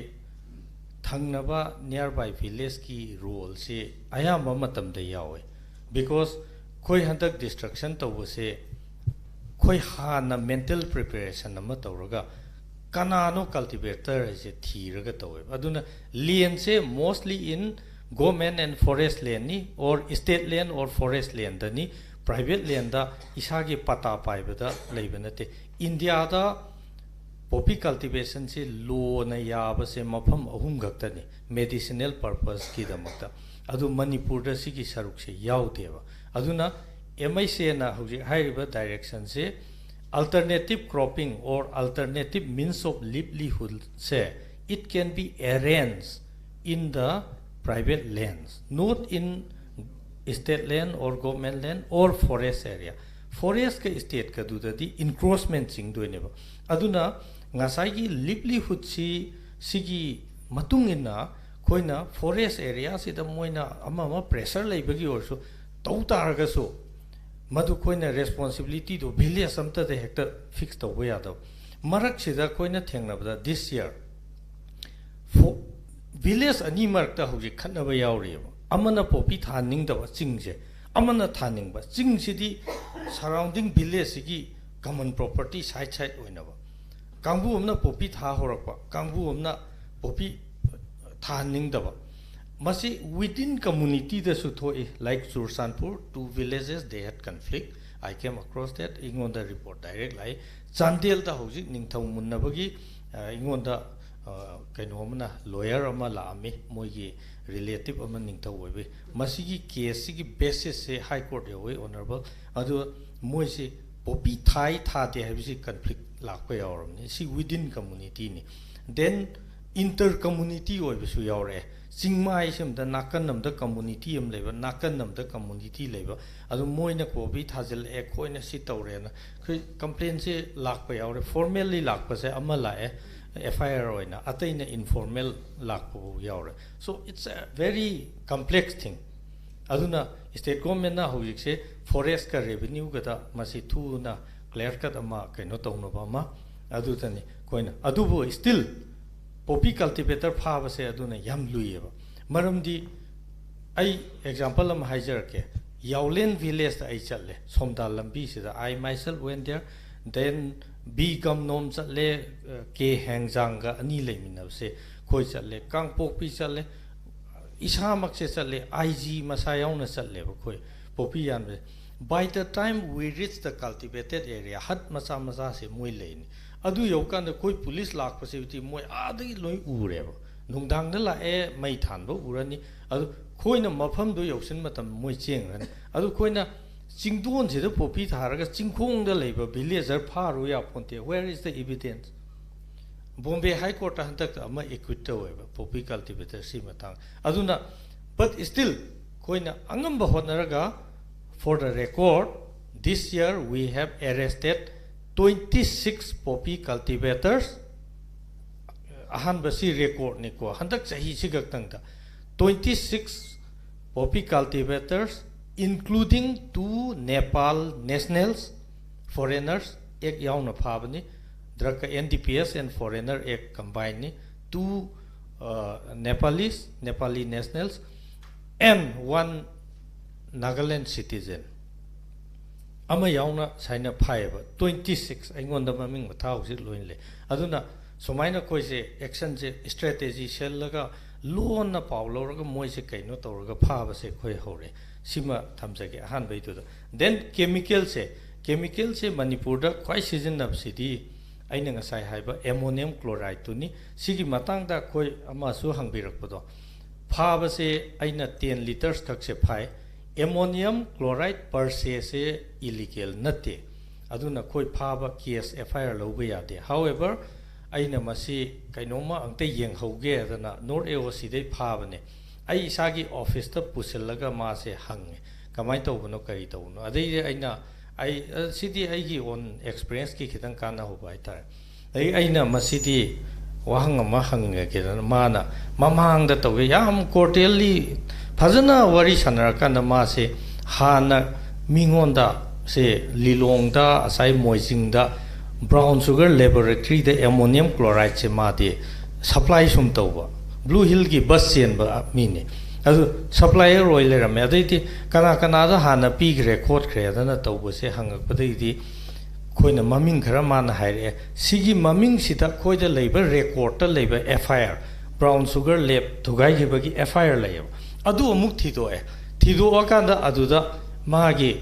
ꯊꯪꯅꯕ nearby villageꯀꯤ roleꯁꯤ ꯑꯌꯥꯝꯕ ꯃꯇꯝꯗ ꯌꯥꯎꯋꯦ꯫ Because ꯑꯩꯈꯣꯏ ꯍꯟꯗꯛ destruction ꯇꯧꯕꯁꯦ ꯑꯩꯈꯣꯏ ꯍꯥꯟꯅ mental preparation ꯑꯃ ꯇꯧꯔꯒ ꯀꯅꯥꯅꯣ cultivator ꯍꯥꯏꯁꯦ ꯊꯤꯔꯒ ꯇꯧꯋꯦꯕ꯫ ꯑꯗꯨꯅ landꯁꯦ mostly in government and forest landꯅꯤ, or state land or forest landꯗꯅꯤ꯫ Private landꯗ ꯏꯁꯥꯒꯤ ꯄꯇꯥ ꯄꯥꯏꯕꯗ ꯂꯩꯕ ꯅꯠꯇꯦ꯫ ꯏꯟꯗꯤꯌꯥꯗ poppy cultivationꯁꯦ lawꯅ ꯌꯥꯕꯁꯦ ꯃꯐꯝ ꯑꯍꯨꯝ ꯈꯛꯇꯅꯤ medicinal purposeꯀꯤꯗꯃꯛꯇ꯫ ꯑꯗꯨ ꯃꯅꯤꯄꯨꯔꯗ ꯁꯤꯒꯤ ꯁꯔꯨꯛꯁꯦ ꯌꯥꯎꯗꯦꯕ꯫ ꯑꯗꯨꯅ MHAꯅ ꯍꯧꯖꯤꯛ ꯍꯥꯏꯔꯤꯕ directionꯁꯦ alternative cropping or alternative means of livelihoodꯁꯦ, it can be arranged in the private lands, not in state land or government land or forest area. Forestꯀ stateꯀꯗꯨꯗꯗꯤ encroachment ꯆꯤꯡꯗꯣꯏꯅꯦꯕ꯫ ꯑꯗꯨꯅ ꯉꯁꯥꯏꯒꯤ livelihoodꯁꯤ, ꯁꯤꯒꯤ ꯃꯇꯨꯡ ꯏꯟꯅ ꯑꯩꯈꯣꯏꯅ forest areaꯁꯤꯗ ꯃꯣꯏꯅ ꯑꯃ ꯑꯃ pressure ꯂꯩꯕꯒꯤ ꯑꯣꯏꯔꯁꯨ ꯇꯧ ꯇꯥꯔꯒꯁꯨ, ꯃꯗꯨ ꯑꯩꯈꯣꯏꯅ responsibilityꯗꯣ village ꯑꯝꯇꯗ ꯍꯦꯛꯇ fix ꯇꯧꯕ ꯌꯥꯗꯕ꯫ ꯃꯔꯛꯁꯤꯗ ꯑꯩꯈꯣꯏꯅ ꯊꯦꯡꯅꯕꯗ this year village ꯑꯅꯤ ꯃꯔꯛꯇ ꯍꯧꯖꯤꯛ ꯈꯠꯅꯕ ꯌꯥꯎꯔꯤꯑꯕ꯫ ꯑꯃꯅ poppy ꯊꯥꯍꯟꯅꯤꯡꯗꯕ ꯆꯤꯡꯁꯦ, ꯑꯃꯅ ꯊꯥꯅꯤꯡꯕ꯫ ꯆꯤꯡꯁꯤꯗꯤ surrounding villageꯁꯤꯒꯤ common property side side ꯑꯣꯏꯅꯕ꯫ ꯀꯥꯡꯕꯨ ꯑꯃꯅ poppy ꯊꯥ ꯍꯧꯔꯛꯄ, ꯀꯥꯡꯕꯨ ꯑꯃꯅ poppy ꯊꯥꯍꯟꯅꯤꯡꯗꯕ꯫ ꯃꯁꯤ within communityꯗꯁꯨ ꯊꯣꯛꯏ꯫ Like Churachandpur, two villages they had conflict, I came across that꯫ ꯑꯩꯉꯣꯟꯗ report direct ꯂꯥꯛꯏ꯫ ꯆꯥꯟꯗꯦꯜꯗ ꯍꯧꯖꯤꯛ ꯅꯤꯡꯊꯧ ꯃꯨꯟꯅꯕꯒꯤ ꯑ, ꯑꯩꯉꯣꯟꯗ ꯑ, ꯀꯩꯅꯣ ꯑꯃꯅ, lawyer ꯑꯃ ꯂꯥꯛꯑꯝꯃꯤ, ꯃꯣꯏꯒꯤ relative ꯑꯃ ꯅꯤꯡꯊꯧ ꯑꯣꯏꯕꯒꯤ꯫ ꯃꯁꯤꯒꯤ caseꯁꯤꯒꯤ basisꯁꯦ high court ꯌꯧꯋꯤ, honourable꯫ ꯑꯗꯨ ꯃꯣꯏꯁꯤ poppy ꯊꯥꯏ ꯊꯥꯗꯦ ꯍꯥꯏꯕꯁꯤ conflict ꯂꯥꯛꯄ ꯌꯥꯎꯔꯕꯅꯤ꯫ ꯁꯤ within communityꯅꯤ꯫ Then inter community ꯑꯣꯏꯕꯁꯨ ꯌꯥꯎꯔꯛꯑꯦ꯫ ꯆꯤꯡꯃꯥꯏꯁꯤ ꯑꯝꯗ ꯅꯥꯀꯟ ꯑꯃꯗ community ꯑꯃ ꯂꯩꯕ, ꯅꯥꯀꯟ ꯑꯃꯗ community ꯂꯩꯕ, ꯑꯗꯨ ꯃꯣꯏꯅ poppy ꯊꯥꯖꯤꯜꯂꯛꯑꯦ, ꯑꯩꯈꯣꯏꯅ ꯁꯤ ꯇꯧꯔꯦꯅ ꯑꯩꯈꯣꯏ complaintꯁꯦ ꯂꯥꯛꯄ ꯌꯥꯎꯔꯦ, formally ꯂꯥꯛꯄꯁꯦ ꯑꯃ ꯂꯥꯛꯑꯦ, F I R ꯑꯣꯏꯅ, ꯑꯇꯩꯅ informal ꯂꯥꯛꯄꯐꯥꯎ ꯌꯥꯎꯔꯦ꯫ So it's a very complex thing꯫ ꯑꯗꯨꯅ state governmentꯅ ꯍꯧꯖꯤꯛꯁꯦ forestꯀ revenueꯒꯗ ꯃꯁꯤ ꯊꯨꯅ clear cut ꯑꯃ ꯀꯩꯅꯣ ꯇꯧꯅꯕ ꯑꯃ, ꯑꯗꯨꯗꯅꯤ ꯑꯩꯈꯣꯏꯅ꯫ ꯑꯗꯨꯕꯨ still poppy cultivator ꯐꯥꯕꯁꯦ ꯑꯗꯨꯅ ꯌꯥꯝ ꯂꯨꯏꯌꯦꯕ꯫ ꯃꯔꯝꯗꯤ ꯑꯩ example ꯑꯃ ꯍꯥꯏꯖꯔꯛꯀꯦ꯫ ꯌꯥꯎꯂꯦꯟ villageꯇ ꯑꯩ ꯆꯠꯂꯦ, ꯁꯣꯝꯗꯥ ꯂꯝꯕꯤꯁꯤꯗ꯫ I myself went there, then B ꯒꯝꯅꯣꯝ ꯆꯠꯂꯦ, ꯑ, ꯀꯦ ꯍꯦꯡꯖꯥꯡꯒ ꯑꯅꯤ ꯂꯩꯃꯤꯟꯅꯕꯁꯦ, ꯑꯩꯈꯣꯏ ꯆꯠꯂꯦ꯫ ꯀꯥꯡꯄꯣꯛꯄꯤ ꯆꯠꯂꯦ, ꯏꯁꯥꯃꯛꯁꯦ ꯆꯠꯂꯦ, I G ꯃꯁꯥ ꯌꯥꯎꯅ ꯆꯠꯂꯦꯕ ꯑꯩꯈꯣꯏ poppy ꯌꯥꯟꯕꯁꯦ꯫ By the time we reach the cultivated area, hut ꯃꯆꯥ ꯃꯆꯥꯁꯦ ꯃꯣꯏ ꯂꯩꯅꯤ꯫ ꯑꯗꯨ ꯌꯧꯀꯥꯟꯗ ꯑꯩꯈꯣꯏ police ꯂꯥꯛꯄꯁꯤꯕꯨꯗꯤ ꯃꯣꯏ ꯑꯥꯗꯒꯤ ꯂꯣꯏ ꯎꯔꯦꯕ꯫ ꯅꯨꯡꯗꯥꯡꯗ ꯂꯥꯛꯑꯦ, ꯃꯩ ꯊꯥꯟꯕ ꯎꯔꯅꯤ꯫ ꯑꯗꯨ ꯑꯩꯈꯣꯏꯅ ꯃꯐꯝꯗꯨ ꯌꯧꯁꯤꯟ ꯃꯇꯝꯗ ꯃꯣꯏ ꯆꯦꯟꯈ꯭ꯔꯅꯤ꯫ ꯑꯗꯨ ꯑꯩꯈꯣꯏꯅ ꯆꯤꯡꯗꯣꯟꯁꯤꯗ poppy ꯊꯥꯔꯒ ꯆꯤꯡꯈꯣꯡꯗ ꯂꯩꯕ villager ꯐꯥꯔꯨ ꯌꯥꯄꯣꯟꯇꯦ꯫ Where is the evidence? Bombay High Courtꯇ ꯍꯟꯗꯛꯇ ꯑꯃ acquit ꯇꯧꯋꯦꯕ poppy cultivator ꯁꯤ ꯃꯇꯥꯡ꯫ ꯑꯗꯨꯅ, but still ꯑꯩꯈꯣꯏꯅ ꯑꯉꯝꯕ ꯍꯣꯠꯅꯔꯒ, for the record, this year we have arrested twenty six poppy cultivators꯫ ꯑꯍꯥꯟꯕ ꯁꯤ recordꯅꯤꯀꯣ, ꯍꯟꯗꯛ ꯆꯍꯤꯁꯤ ꯈꯛꯇꯪꯗ twenty six poppy cultivators, including two Nepal nationals, foreigners, act ꯌꯥꯎꯅ ꯐꯥꯕꯅꯤ꯫ Drug N D P S and foreigner act ꯀꯝꯕꯥꯏꯟꯅꯤ꯫ Two Nepalese, Nepali nationals, and one Nagaland citizen ꯑꯃ ꯌꯥꯎꯅ ꯁꯨꯃꯥꯏꯅ ꯐꯥꯏꯌꯦꯕ꯫ Twenty six, ꯑꯩꯉꯣꯟꯗ ꯃꯃꯤꯡ ꯃꯊꯥ ꯍꯧꯖꯤꯛ ꯂꯣꯏꯅ ꯂꯩ꯫ ꯑꯗꯨꯅ ꯁꯨꯃꯥꯏꯅ ꯑꯩꯈꯣꯏꯁꯦ ꯑꯦꯛꯁꯟꯁꯦ ꯏꯁꯇ꯭ꯔꯦꯇꯦꯖꯤ ꯁꯤꯜꯂꯒ ꯂꯣꯟꯅ ꯄꯥꯎ ꯂꯧꯔꯒ ꯃꯣꯏꯁꯦ ꯀꯩꯅꯣ ꯇꯧꯔꯒ ꯐꯥꯕꯁꯦ ꯑꯩꯈꯣꯏ ꯍꯧꯔꯦ꯫ ꯁꯤꯃ ꯊꯝꯖꯒꯦ ꯑꯍꯥꯟꯕꯩꯗꯨꯗ꯫ Then ꯀꯦꯃꯤꯀꯦꯜꯁꯦ, ꯀꯦꯃꯤꯀꯦꯜꯁꯦ ꯃꯅꯤꯄꯨꯔꯗ ꯈ꯭ꯋꯥꯏ ꯁꯤꯖꯤꯟꯅꯕꯁꯤꯗꯤ ꯑꯩꯅ ꯉꯁꯥꯏ ꯍꯥꯏꯕ ꯑꯦꯃꯣꯅꯤꯌꯝ ꯀ꯭ꯂꯣꯔꯥꯏꯠꯇꯨꯅꯤ꯫ ꯁꯤꯒꯤ ꯃꯇꯥꯡꯗ ꯑꯩꯈꯣꯏ ꯑꯃꯁꯨ ꯍꯪꯕꯤꯔꯛꯄꯗꯣ, ꯐꯥꯕꯁꯦ ꯑꯩꯅ ten litres ꯈꯛꯁꯦ ꯐꯥꯏ꯫ ꯑꯦꯃꯣꯅꯤꯌꯝ ꯀ꯭ꯂꯣꯔꯥꯏꯠ per se ꯁꯦ ꯏꯂꯤꯒꯦꯜ ꯅꯠꯇꯦ꯫ ꯑꯗꯨꯅ ꯑꯩꯈꯣꯏ ꯐꯥꯕ ꯀꯦꯁ ꯑꯦꯐ ꯑꯥꯏ ꯑꯥꯔ ꯂꯧꯕ ꯌꯥꯗꯦ꯫ However, ꯑꯩꯅ ꯃꯁꯤ ꯀꯩꯅꯣꯝꯃ ꯑꯝꯇ ꯌꯦꯡꯍꯧꯒꯦ ꯍꯥꯏꯗꯅ ꯅꯣꯔꯠ ꯑꯦ ꯑꯣ ꯁꯤꯗꯩ ꯐꯥꯕꯅꯦ꯫ ꯑꯩ ꯏꯁꯥꯒꯤ ꯑꯣꯐꯤꯁꯇ ꯄꯨꯁꯤꯜꯂꯒ ꯃꯥꯁꯦ ꯍꯪꯉꯦ, "ꯀꯃꯥꯏꯅ ꯇꯧꯕꯅꯣ, ꯀꯔꯤ ꯇꯧꯕꯅꯣ?" ꯑꯗꯩꯗꯤ ꯑꯩꯅ, ꯑꯩ, ꯑ, ꯁꯤꯗꯤ ꯑꯩꯒꯤ ꯑꯣꯟ ꯑꯦꯛꯁꯄꯤꯔꯤꯌꯦꯟꯁꯀꯤ ꯈꯤꯇꯪ ꯀꯥꯟꯅꯍꯧꯕ ꯍꯥꯏꯇꯥꯔꯦ꯫ ꯑꯗꯩ ꯑꯩꯅ ꯃꯁꯤꯗꯤ ꯋꯥꯍꯪ ꯑꯃ ꯍꯪꯉꯒꯦꯗꯅ ꯃꯥꯅ ꯃꯃꯥꯡꯗ ꯇꯧꯒꯦ, ꯌꯥꯝ ꯀꯣꯔꯇꯦꯜꯂꯤ ꯐꯖꯅ ꯋꯥꯔꯤ ꯁꯥꯟꯅꯔꯀꯥꯟꯗ ꯃꯥꯁꯦ ꯍꯥꯟꯅ ꯃꯤꯉꯣꯟꯗ ꯁꯦ ꯂꯤꯂꯣꯡꯗ, ꯉꯁꯥꯏ ꯃꯣꯏꯖꯤꯡꯗ ꯕ꯭ꯔꯥꯎꯟ ꯁꯨꯒꯔ ꯂꯦꯕꯣꯔꯦꯇꯔꯤꯗ ꯑꯦꯃꯣꯅꯤꯌꯝ ꯀ꯭ꯂꯣꯔꯥꯏꯠꯁꯦ ꯃꯥꯗꯤ ꯁꯄ꯭ꯂꯥꯏ ꯁꯨꯝ ꯇꯧꯕ, ꯕ꯭ꯂꯨ ꯍꯤꯜꯒꯤ ꯕꯁ ꯆꯦꯟꯕ ꯃꯤꯅꯤ꯫ ꯑꯗꯨ ꯁꯄ꯭ꯂꯥꯏꯌꯔ ꯑꯣꯏ ꯂꯩꯔꯝꯃꯦ꯫ ꯑꯗꯩꯗꯤ ꯀꯅꯥ ꯀꯅꯥꯗ ꯍꯥꯟꯅ ꯄꯤꯈ꯭ꯔꯦ ꯈꯣꯠꯈ꯭ꯔꯦ ꯑꯗꯨꯅ ꯇꯧꯕꯁꯦ ꯍꯪꯉꯛꯄꯗꯒꯤꯗꯤ ꯑꯩꯈꯣꯏꯅ ꯃꯃꯤꯡ ꯈꯔ ꯃꯥꯅ ꯍꯥꯏꯔꯛꯑꯦ꯫ ꯁꯤꯒꯤ ꯃꯃꯤꯡꯁꯤꯗ ꯑꯩꯈꯣꯏꯗ ꯂꯩꯕ ꯔꯦꯀꯣꯔꯠꯇ ꯂꯩꯕ ꯑꯦꯐ ꯑꯥꯏ ꯑꯥꯔ, ꯕ꯭ꯔꯥꯎꯟ ꯁꯨꯒꯔ ꯂꯦꯕ ꯊꯨꯒꯥꯏꯈꯤꯕꯒꯤ ꯑꯦꯐ ꯑꯥꯏ ꯑꯥꯔ ꯂꯩꯌꯦꯕ꯫ ꯑꯗꯨ ꯑꯃꯨꯛ ꯊꯤꯗꯣꯛꯑꯦ꯫ ꯊꯤꯗꯣꯛꯑꯀꯥꯟꯗ ꯑꯗꯨꯗ ꯃꯥꯒꯤ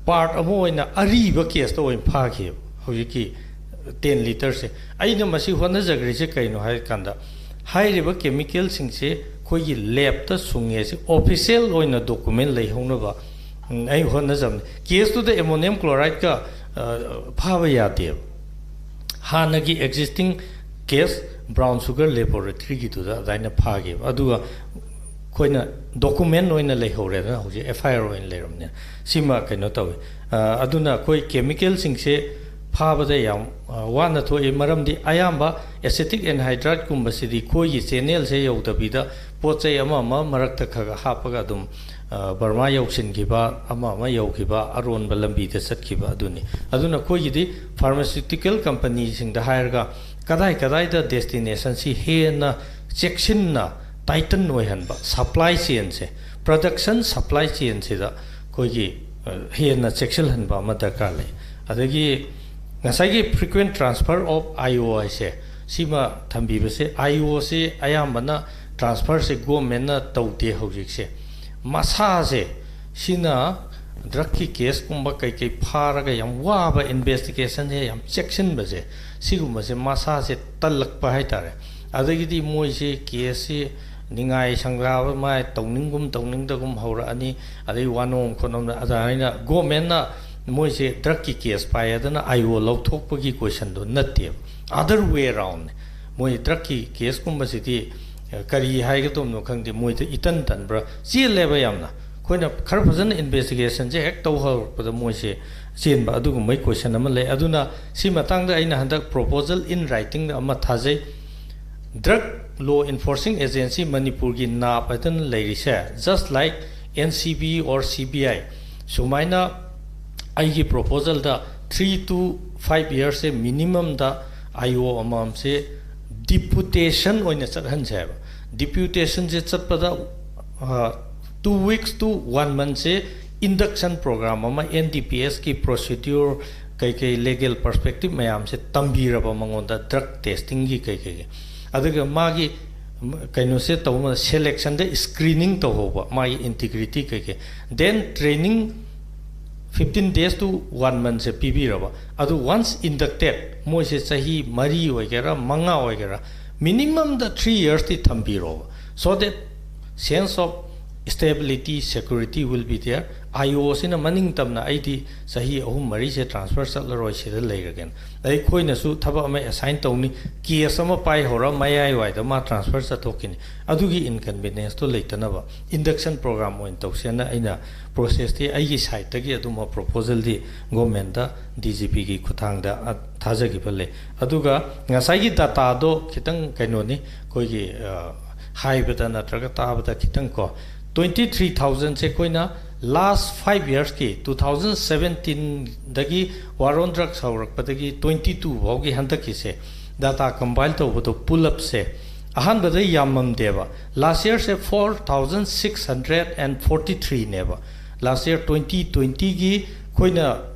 ꯄꯥꯔꯠ ꯑꯃ ꯑꯣꯏꯅ ꯑꯔꯤꯕ ꯀꯦꯁꯇ ꯑꯣꯏꯅ ꯐꯥꯈꯤꯑꯕ ꯍꯧꯖꯤꯛꯀꯤ ten litres ꯁꯦ꯫ ꯑꯩꯅ ꯃꯁꯤ ꯍꯣꯠꯅꯖꯈ꯭ꯔꯤꯁꯦ ꯀꯩꯅꯣ ꯍꯥꯏꯔꯀꯥꯟꯗ, ꯍꯥꯏꯔꯤꯕ ꯀꯦꯃꯤꯀꯦꯜꯁꯤꯡꯁꯦ ꯑꯩꯈꯣꯏꯒꯤ ꯂꯦꯕꯇ ꯁꯨꯡꯉꯦꯁꯦ ꯑꯣꯐꯤꯁꯤꯌꯦꯜ ꯑꯣꯏꯅ ꯗꯣꯀꯨꯃꯦꯟ ꯂꯩꯍꯧꯅꯕ, ꯎꯝ, ꯑꯩ ꯍꯣꯠꯅꯖꯕꯅꯤ꯫ ꯀꯦꯁꯇꯨꯗ ꯑꯦꯃꯣꯅꯤꯌꯝ ꯀ꯭ꯂꯣꯔꯥꯏꯠꯀ, ꯑ, ꯐꯥꯕ ꯌꯥꯗꯦꯕ꯫ ꯍꯥꯟꯅꯒꯤ ꯑꯦꯛꯖꯤꯁꯇꯤꯡ ꯀꯦꯁ ꯕ꯭ꯔꯥꯎꯟ ꯁꯨꯒꯔ ꯂꯦꯕꯣꯔꯦꯇꯔꯤꯒꯤꯗꯨꯗ ꯑꯗꯨꯃꯥꯏꯅ ꯐꯥꯈꯤꯕ꯫ ꯑꯗꯨꯒ ꯑꯩꯈꯣꯏꯅ ꯗꯣꯀꯨꯃꯦꯟ ꯑꯣꯏꯅ ꯂꯩꯍꯧꯔꯦꯗꯅ, ꯍꯧꯖꯤꯛ ꯑꯦꯐ ꯑꯥꯏ ꯑꯥꯔ ꯑꯣꯏꯅ ꯂꯩꯔꯕꯅꯤꯅ꯫ ꯁꯤꯃ ꯀꯩꯅꯣ ꯇꯧꯋꯤ꯫ ꯑ, ꯑꯗꯨꯅ ꯑꯩꯈꯣꯏ ꯀꯦꯃꯤꯀꯦꯜꯁꯤꯡꯁꯦ ꯐꯥꯕꯗ ꯌꯥꯝ, ꯑ, ꯋꯥꯅ ꯊꯣꯛꯏ꯫ ꯃꯔꯝꯗꯤ ꯑꯌꯥꯝꯕ ꯑꯦꯁꯤꯇꯤꯛ ꯑꯦꯟꯍꯥꯏꯗ꯭ꯔꯥꯏꯠꯀꯨꯝꯕꯁꯤꯗꯤ ꯑꯩꯈꯣꯏꯒꯤ ꯆꯦꯅꯦꯜꯁꯦ ꯌꯧꯗꯕꯤꯗ ꯄꯣꯠ ꯆꯩ ꯑꯃ ꯑꯃ ꯃꯔꯛꯇ ꯈꯔ ꯈꯔ ꯍꯥꯞꯄꯒ ꯑꯗꯨꯝ, ꯕꯔꯃꯥ ꯌꯧꯁꯤꯟꯈꯤꯕ, ꯑꯃ ꯑꯃ ꯌꯧꯈꯤꯕ, ꯑꯔꯣꯟꯕ ꯂꯝꯕꯤꯗ ꯆꯠꯈꯤꯕ ꯑꯗꯨꯅꯤ꯫ ꯑꯗꯨꯅ ꯑꯩꯈꯣꯏꯒꯤꯗꯤ ꯐꯥꯔꯃꯥꯁꯤꯇꯤꯀꯦꯜ ꯀꯝꯄꯅꯤꯁꯤꯡꯗ ꯍꯥꯏꯔꯒ ꯀꯗꯥꯏ ꯀꯗꯥꯏꯗ ꯗꯦꯁꯇꯤꯅꯦꯁꯟꯁꯤ ꯍꯦꯟꯅ ꯆꯦꯛꯁꯤꯟꯅ ꯇꯥꯏꯇꯟ ꯑꯣꯏꯍꯟꯕ, ꯁꯄ꯭ꯂꯥꯏ ꯆꯦꯟꯁꯦ, ꯄ꯭ꯔꯗꯛꯁꯟ ꯁꯄ꯭ꯂꯥꯏ ꯆꯦꯟꯁꯤꯗ ꯑꯩꯈꯣꯏꯒꯤ ꯍꯦꯟꯅ ꯆꯦꯛꯁꯤꯜꯍꯟꯕ ꯑꯃ ꯗꯔꯀꯥꯔ ꯂꯩ꯫ ꯑꯗꯒꯤ ꯉꯁꯥꯏꯒꯤ frequent transfer of I O ꯍꯥꯏꯁꯦ, ꯁꯤꯃ ꯊꯝꯕꯤꯕꯁꯦ, I O ꯁꯤ ꯑꯌꯥꯝꯕꯅ ꯇ꯭ꯔꯥꯟꯁꯐꯔꯁꯦ ꯒꯣꯔꯃꯦꯟꯅ ꯇꯧꯗꯦ ꯍꯧꯖꯤꯛꯁꯦ꯫ ꯃꯁꯥꯁꯦ ꯁꯤꯅ ꯗ꯭ꯔꯛꯀꯤ ꯀꯦꯁꯀꯨꯝꯕ ꯀꯩꯀꯩ ꯐꯥꯔꯒ ꯌꯥꯝ ꯋꯥꯕ ꯏꯟꯚꯦꯁꯇꯤꯒꯦꯁꯟꯁꯦ ꯌꯥꯝ ꯆꯦꯛꯁꯤꯟꯕꯁꯦ, ꯁꯤꯒꯨꯝꯕꯁꯦ ꯃꯁꯥꯁꯦ ꯇꯜꯂꯛꯄ ꯍꯥꯏꯇꯥꯔꯦ꯫ ꯑꯗꯒꯤꯗꯤ ꯃꯣꯏꯁꯦ ꯀꯦꯁꯁꯤ ꯅꯤꯡꯉꯥꯏ ꯁꯪꯂꯥꯕ ꯃꯥꯏ ꯇꯧꯅꯤꯡꯒꯨꯝ ꯇꯧꯅꯤꯡꯗꯒꯨꯝ ꯍꯧꯔꯛꯑꯅꯤ꯫ ꯑꯗꯩ ꯋꯥꯅꯣꯝ ꯈꯣꯠꯅꯣꯝꯗ ꯑꯗꯨꯃꯥꯏꯅ ꯒꯣꯔꯃꯦꯟꯅ ꯃꯣꯏꯁꯦ ꯗ꯭ꯔꯛꯀꯤ ꯀꯦꯁ ꯄꯥꯏ ꯑꯗꯨꯅ I O ꯂꯧꯊꯣꯛꯄꯒꯤ ꯀꯣꯏꯁꯟꯗꯣ ꯅꯠꯇꯦꯕ꯫ Other way around ꯅꯦ꯫ ꯃꯣꯏ ꯗ꯭ꯔꯛꯀꯤ ꯀꯦꯁꯀꯨꯝꯕꯁꯤꯗꯤ ꯀꯔꯤ ꯍꯥꯏꯒꯗꯕꯅꯣ ꯈꯪꯗꯦ, ꯃꯣꯏꯗ ꯏꯇꯟ ꯇꯟꯕ꯭ꯔꯥ, ꯆꯦꯜꯂꯦꯕ ꯌꯥꯝꯅ꯫ ꯑꯩꯈꯣꯏꯅ ꯈꯔ ꯐꯖꯅ ꯏꯟꯚꯦꯁꯇꯤꯒꯦꯁꯟꯁꯦ ꯍꯦꯛ ꯇꯧ ꯍꯧꯔꯛꯄꯗ ꯃꯣꯏꯁꯦ ꯆꯦꯟꯕ ꯑꯗꯨꯒꯨꯝꯕꯒꯤ ꯀꯣꯏꯁꯟ ꯑꯃ ꯂꯩ꯫ ꯑꯗꯨꯅ ꯁꯤ ꯃꯇꯥꯡꯗ ꯑꯩꯅ ꯍꯟꯗꯛ ꯄ꯭ꯔꯣꯄꯣꯖꯦꯜ ꯏꯟ ꯔꯥꯏꯇꯤꯡꯗ ꯑꯃ ꯊꯥꯖꯩ꯫ ꯗ꯭ꯔꯛ ꯂꯣ ꯏꯟꯐꯣꯔꯁꯤꯡ ꯑꯦꯖꯦꯟꯁꯤ ꯃꯅꯤꯄꯨꯔꯒꯤ ꯅꯥꯞ ꯍꯥꯏꯗꯅ ꯂꯩꯔꯤꯁꯦ, just like N C B or C B I, ꯁꯨꯃꯥꯏꯅ ꯑꯩꯒꯤ ꯄ꯭ꯔꯣꯄꯣꯖꯦꯜꯗ three to five yearsꯁꯦ ꯃꯤꯅꯤꯃꯝꯗ I O ꯑꯃꯃꯝꯁꯦ ꯗꯤꯄꯨꯇꯦꯁꯟ ꯑꯣꯏꯅ ꯆꯠꯍꯟꯁꯦ ꯍꯥꯏꯕ꯫ ꯗꯤꯄꯨꯇꯦꯁꯟꯁꯦ ꯆꯠꯄꯗ two weeks to one monthꯁꯦ induction program ꯑꯃ, N D P Sꯀꯤ procedure, ꯀꯩꯀꯩ legal perspective ꯃꯌꯥꯝꯁꯦ ꯇꯝꯕꯤꯔꯕ ꯃꯉꯣꯟꯗ, ꯗ꯭ꯔꯛ ꯇꯦꯁꯇꯤꯡꯒꯤ ꯀꯩꯀꯩꯒꯤ, ꯑꯗꯨꯒ ꯃꯥꯒꯤ ꯀꯩꯅꯣꯁꯦ ꯇꯧꯕ, ꯁꯦꯂꯦꯛꯁꯟꯗ ꯁ꯭ꯀ꯭ꯔꯤꯅꯤꯡ ꯇꯧꯍꯧꯕ, ꯃꯥꯒꯤ ꯏꯟꯇꯤꯒ꯭ꯔꯤꯇꯤ ꯀꯩꯀꯩ, then training fifteen days to one monthꯁꯦ ꯄꯤꯕꯤꯔꯕ꯫ ꯑꯗꯨ once inducted, ꯃꯣꯏꯁꯦ ꯆꯍꯤ ꯃꯔꯤ ꯑꯣꯏꯒꯦꯔꯥ, ꯃꯉꯥ ꯑꯣꯏꯒꯦꯔꯥ, ꯃꯤꯅꯤꯃꯝꯗ three yearsꯇꯤ ꯊꯝꯕꯤꯔꯣꯕ, so that sense of stability, security will be there. I O ꯁꯤꯅ ꯃꯅꯤꯡ ꯇꯝꯅ ꯑꯩꯗꯤ ꯆꯍꯤ ꯑꯍꯨꯝ ꯃꯔꯤꯁꯦ ꯇ꯭ꯔꯥꯟꯁꯐꯔ ꯆꯠꯂꯔꯣꯏ, ꯁꯤꯗ ꯂꯩꯔꯒꯦꯅ꯫ ꯑꯩꯈꯣꯏꯅꯁꯨ ꯊꯕꯛ ꯑꯃ ꯑꯦꯁꯥꯏꯟ ꯇꯧꯅꯤ, ꯀꯦꯁ ꯑꯃ ꯄꯥꯏꯍꯧꯔ ꯃꯌꯥꯏ ꯋꯥꯏꯗ ꯃꯥ ꯇ꯭ꯔꯥꯟꯁꯐꯔ ꯆꯠꯊꯣꯛꯈꯤꯅꯤ, ꯑꯗꯨꯒꯤ ꯏꯟꯀꯟꯚꯤꯅꯤꯌꯦꯟꯁꯇꯣ ꯂꯩꯇꯅꯕ induction program ꯑꯣꯏꯅ ꯇꯧꯁꯦꯅ ꯑꯩꯅ ꯄ꯭ꯔꯣꯁꯦꯁꯇꯤ ꯑꯩꯒꯤ ꯁꯥꯏꯠꯇꯒꯤ ꯑꯗꯨꯝꯕ ꯄ꯭ꯔꯣꯄꯣꯖꯦꯜꯗꯤ ꯒꯣꯔꯃꯦꯟꯗ, D G Pꯒꯤ ꯈꯨꯠꯊꯥꯡꯗ, ꯑ, ꯊꯥꯖꯈꯤꯕ ꯂꯩ꯫ ꯑꯗꯨꯒ ꯉꯁꯥꯏꯒꯤ ꯗꯇꯥꯗꯣ ꯈꯤꯇꯪ ꯀꯩꯅꯣꯅꯤ, ꯑꯩꯈꯣꯏꯒꯤ, ꯑ, ꯍꯥꯏꯕꯗ ꯅꯠꯇ꯭ꯔꯒ ꯇꯥꯕꯗ ꯈꯤꯇꯪ ꯀꯣ, ꯇ꯭ꯋꯦꯟꯇꯤ ꯊ꯭ꯔꯤ ꯊꯥꯎꯖꯟꯁꯦ ꯑꯩꯈꯣꯏꯅ ꯂꯥꯁ ꯐꯥꯏꯚ ꯌꯔꯁꯀꯤ, ꯇꯨ ꯊꯥꯎꯖꯟ ꯁꯕꯦꯟꯇꯤꯟꯗꯒꯤ ꯋꯥꯔ ꯑꯣꯟ ꯗ꯭ꯔꯛꯁ ꯍꯧꯔꯛꯄꯗꯒꯤ ꯇ꯭ꯋꯦꯟꯇꯤ ꯇꯨ ꯐꯥꯎꯒꯤ ꯍꯟꯗꯛꯀꯤꯁꯦ ꯗꯥꯇꯥ ꯀꯝꯄꯥꯏꯜ ꯇꯧꯕꯗꯣ, ꯄꯨꯂꯞꯁꯦ ꯑꯍꯥꯟꯕꯗ ꯌꯥꯝꯃꯝꯗꯦꯕ꯫ ꯂꯥꯁ ꯌꯔꯁꯦ four thousand six hundred and forty ꯊ꯭ꯔꯤꯅꯦꯕ꯫ ꯂꯥꯁ ꯌꯔ ꯇ꯭ꯋꯦꯟꯇꯤ ꯇ꯭ꯋꯦꯟꯇꯤꯒꯤ ꯑꯩꯈꯣꯏꯅ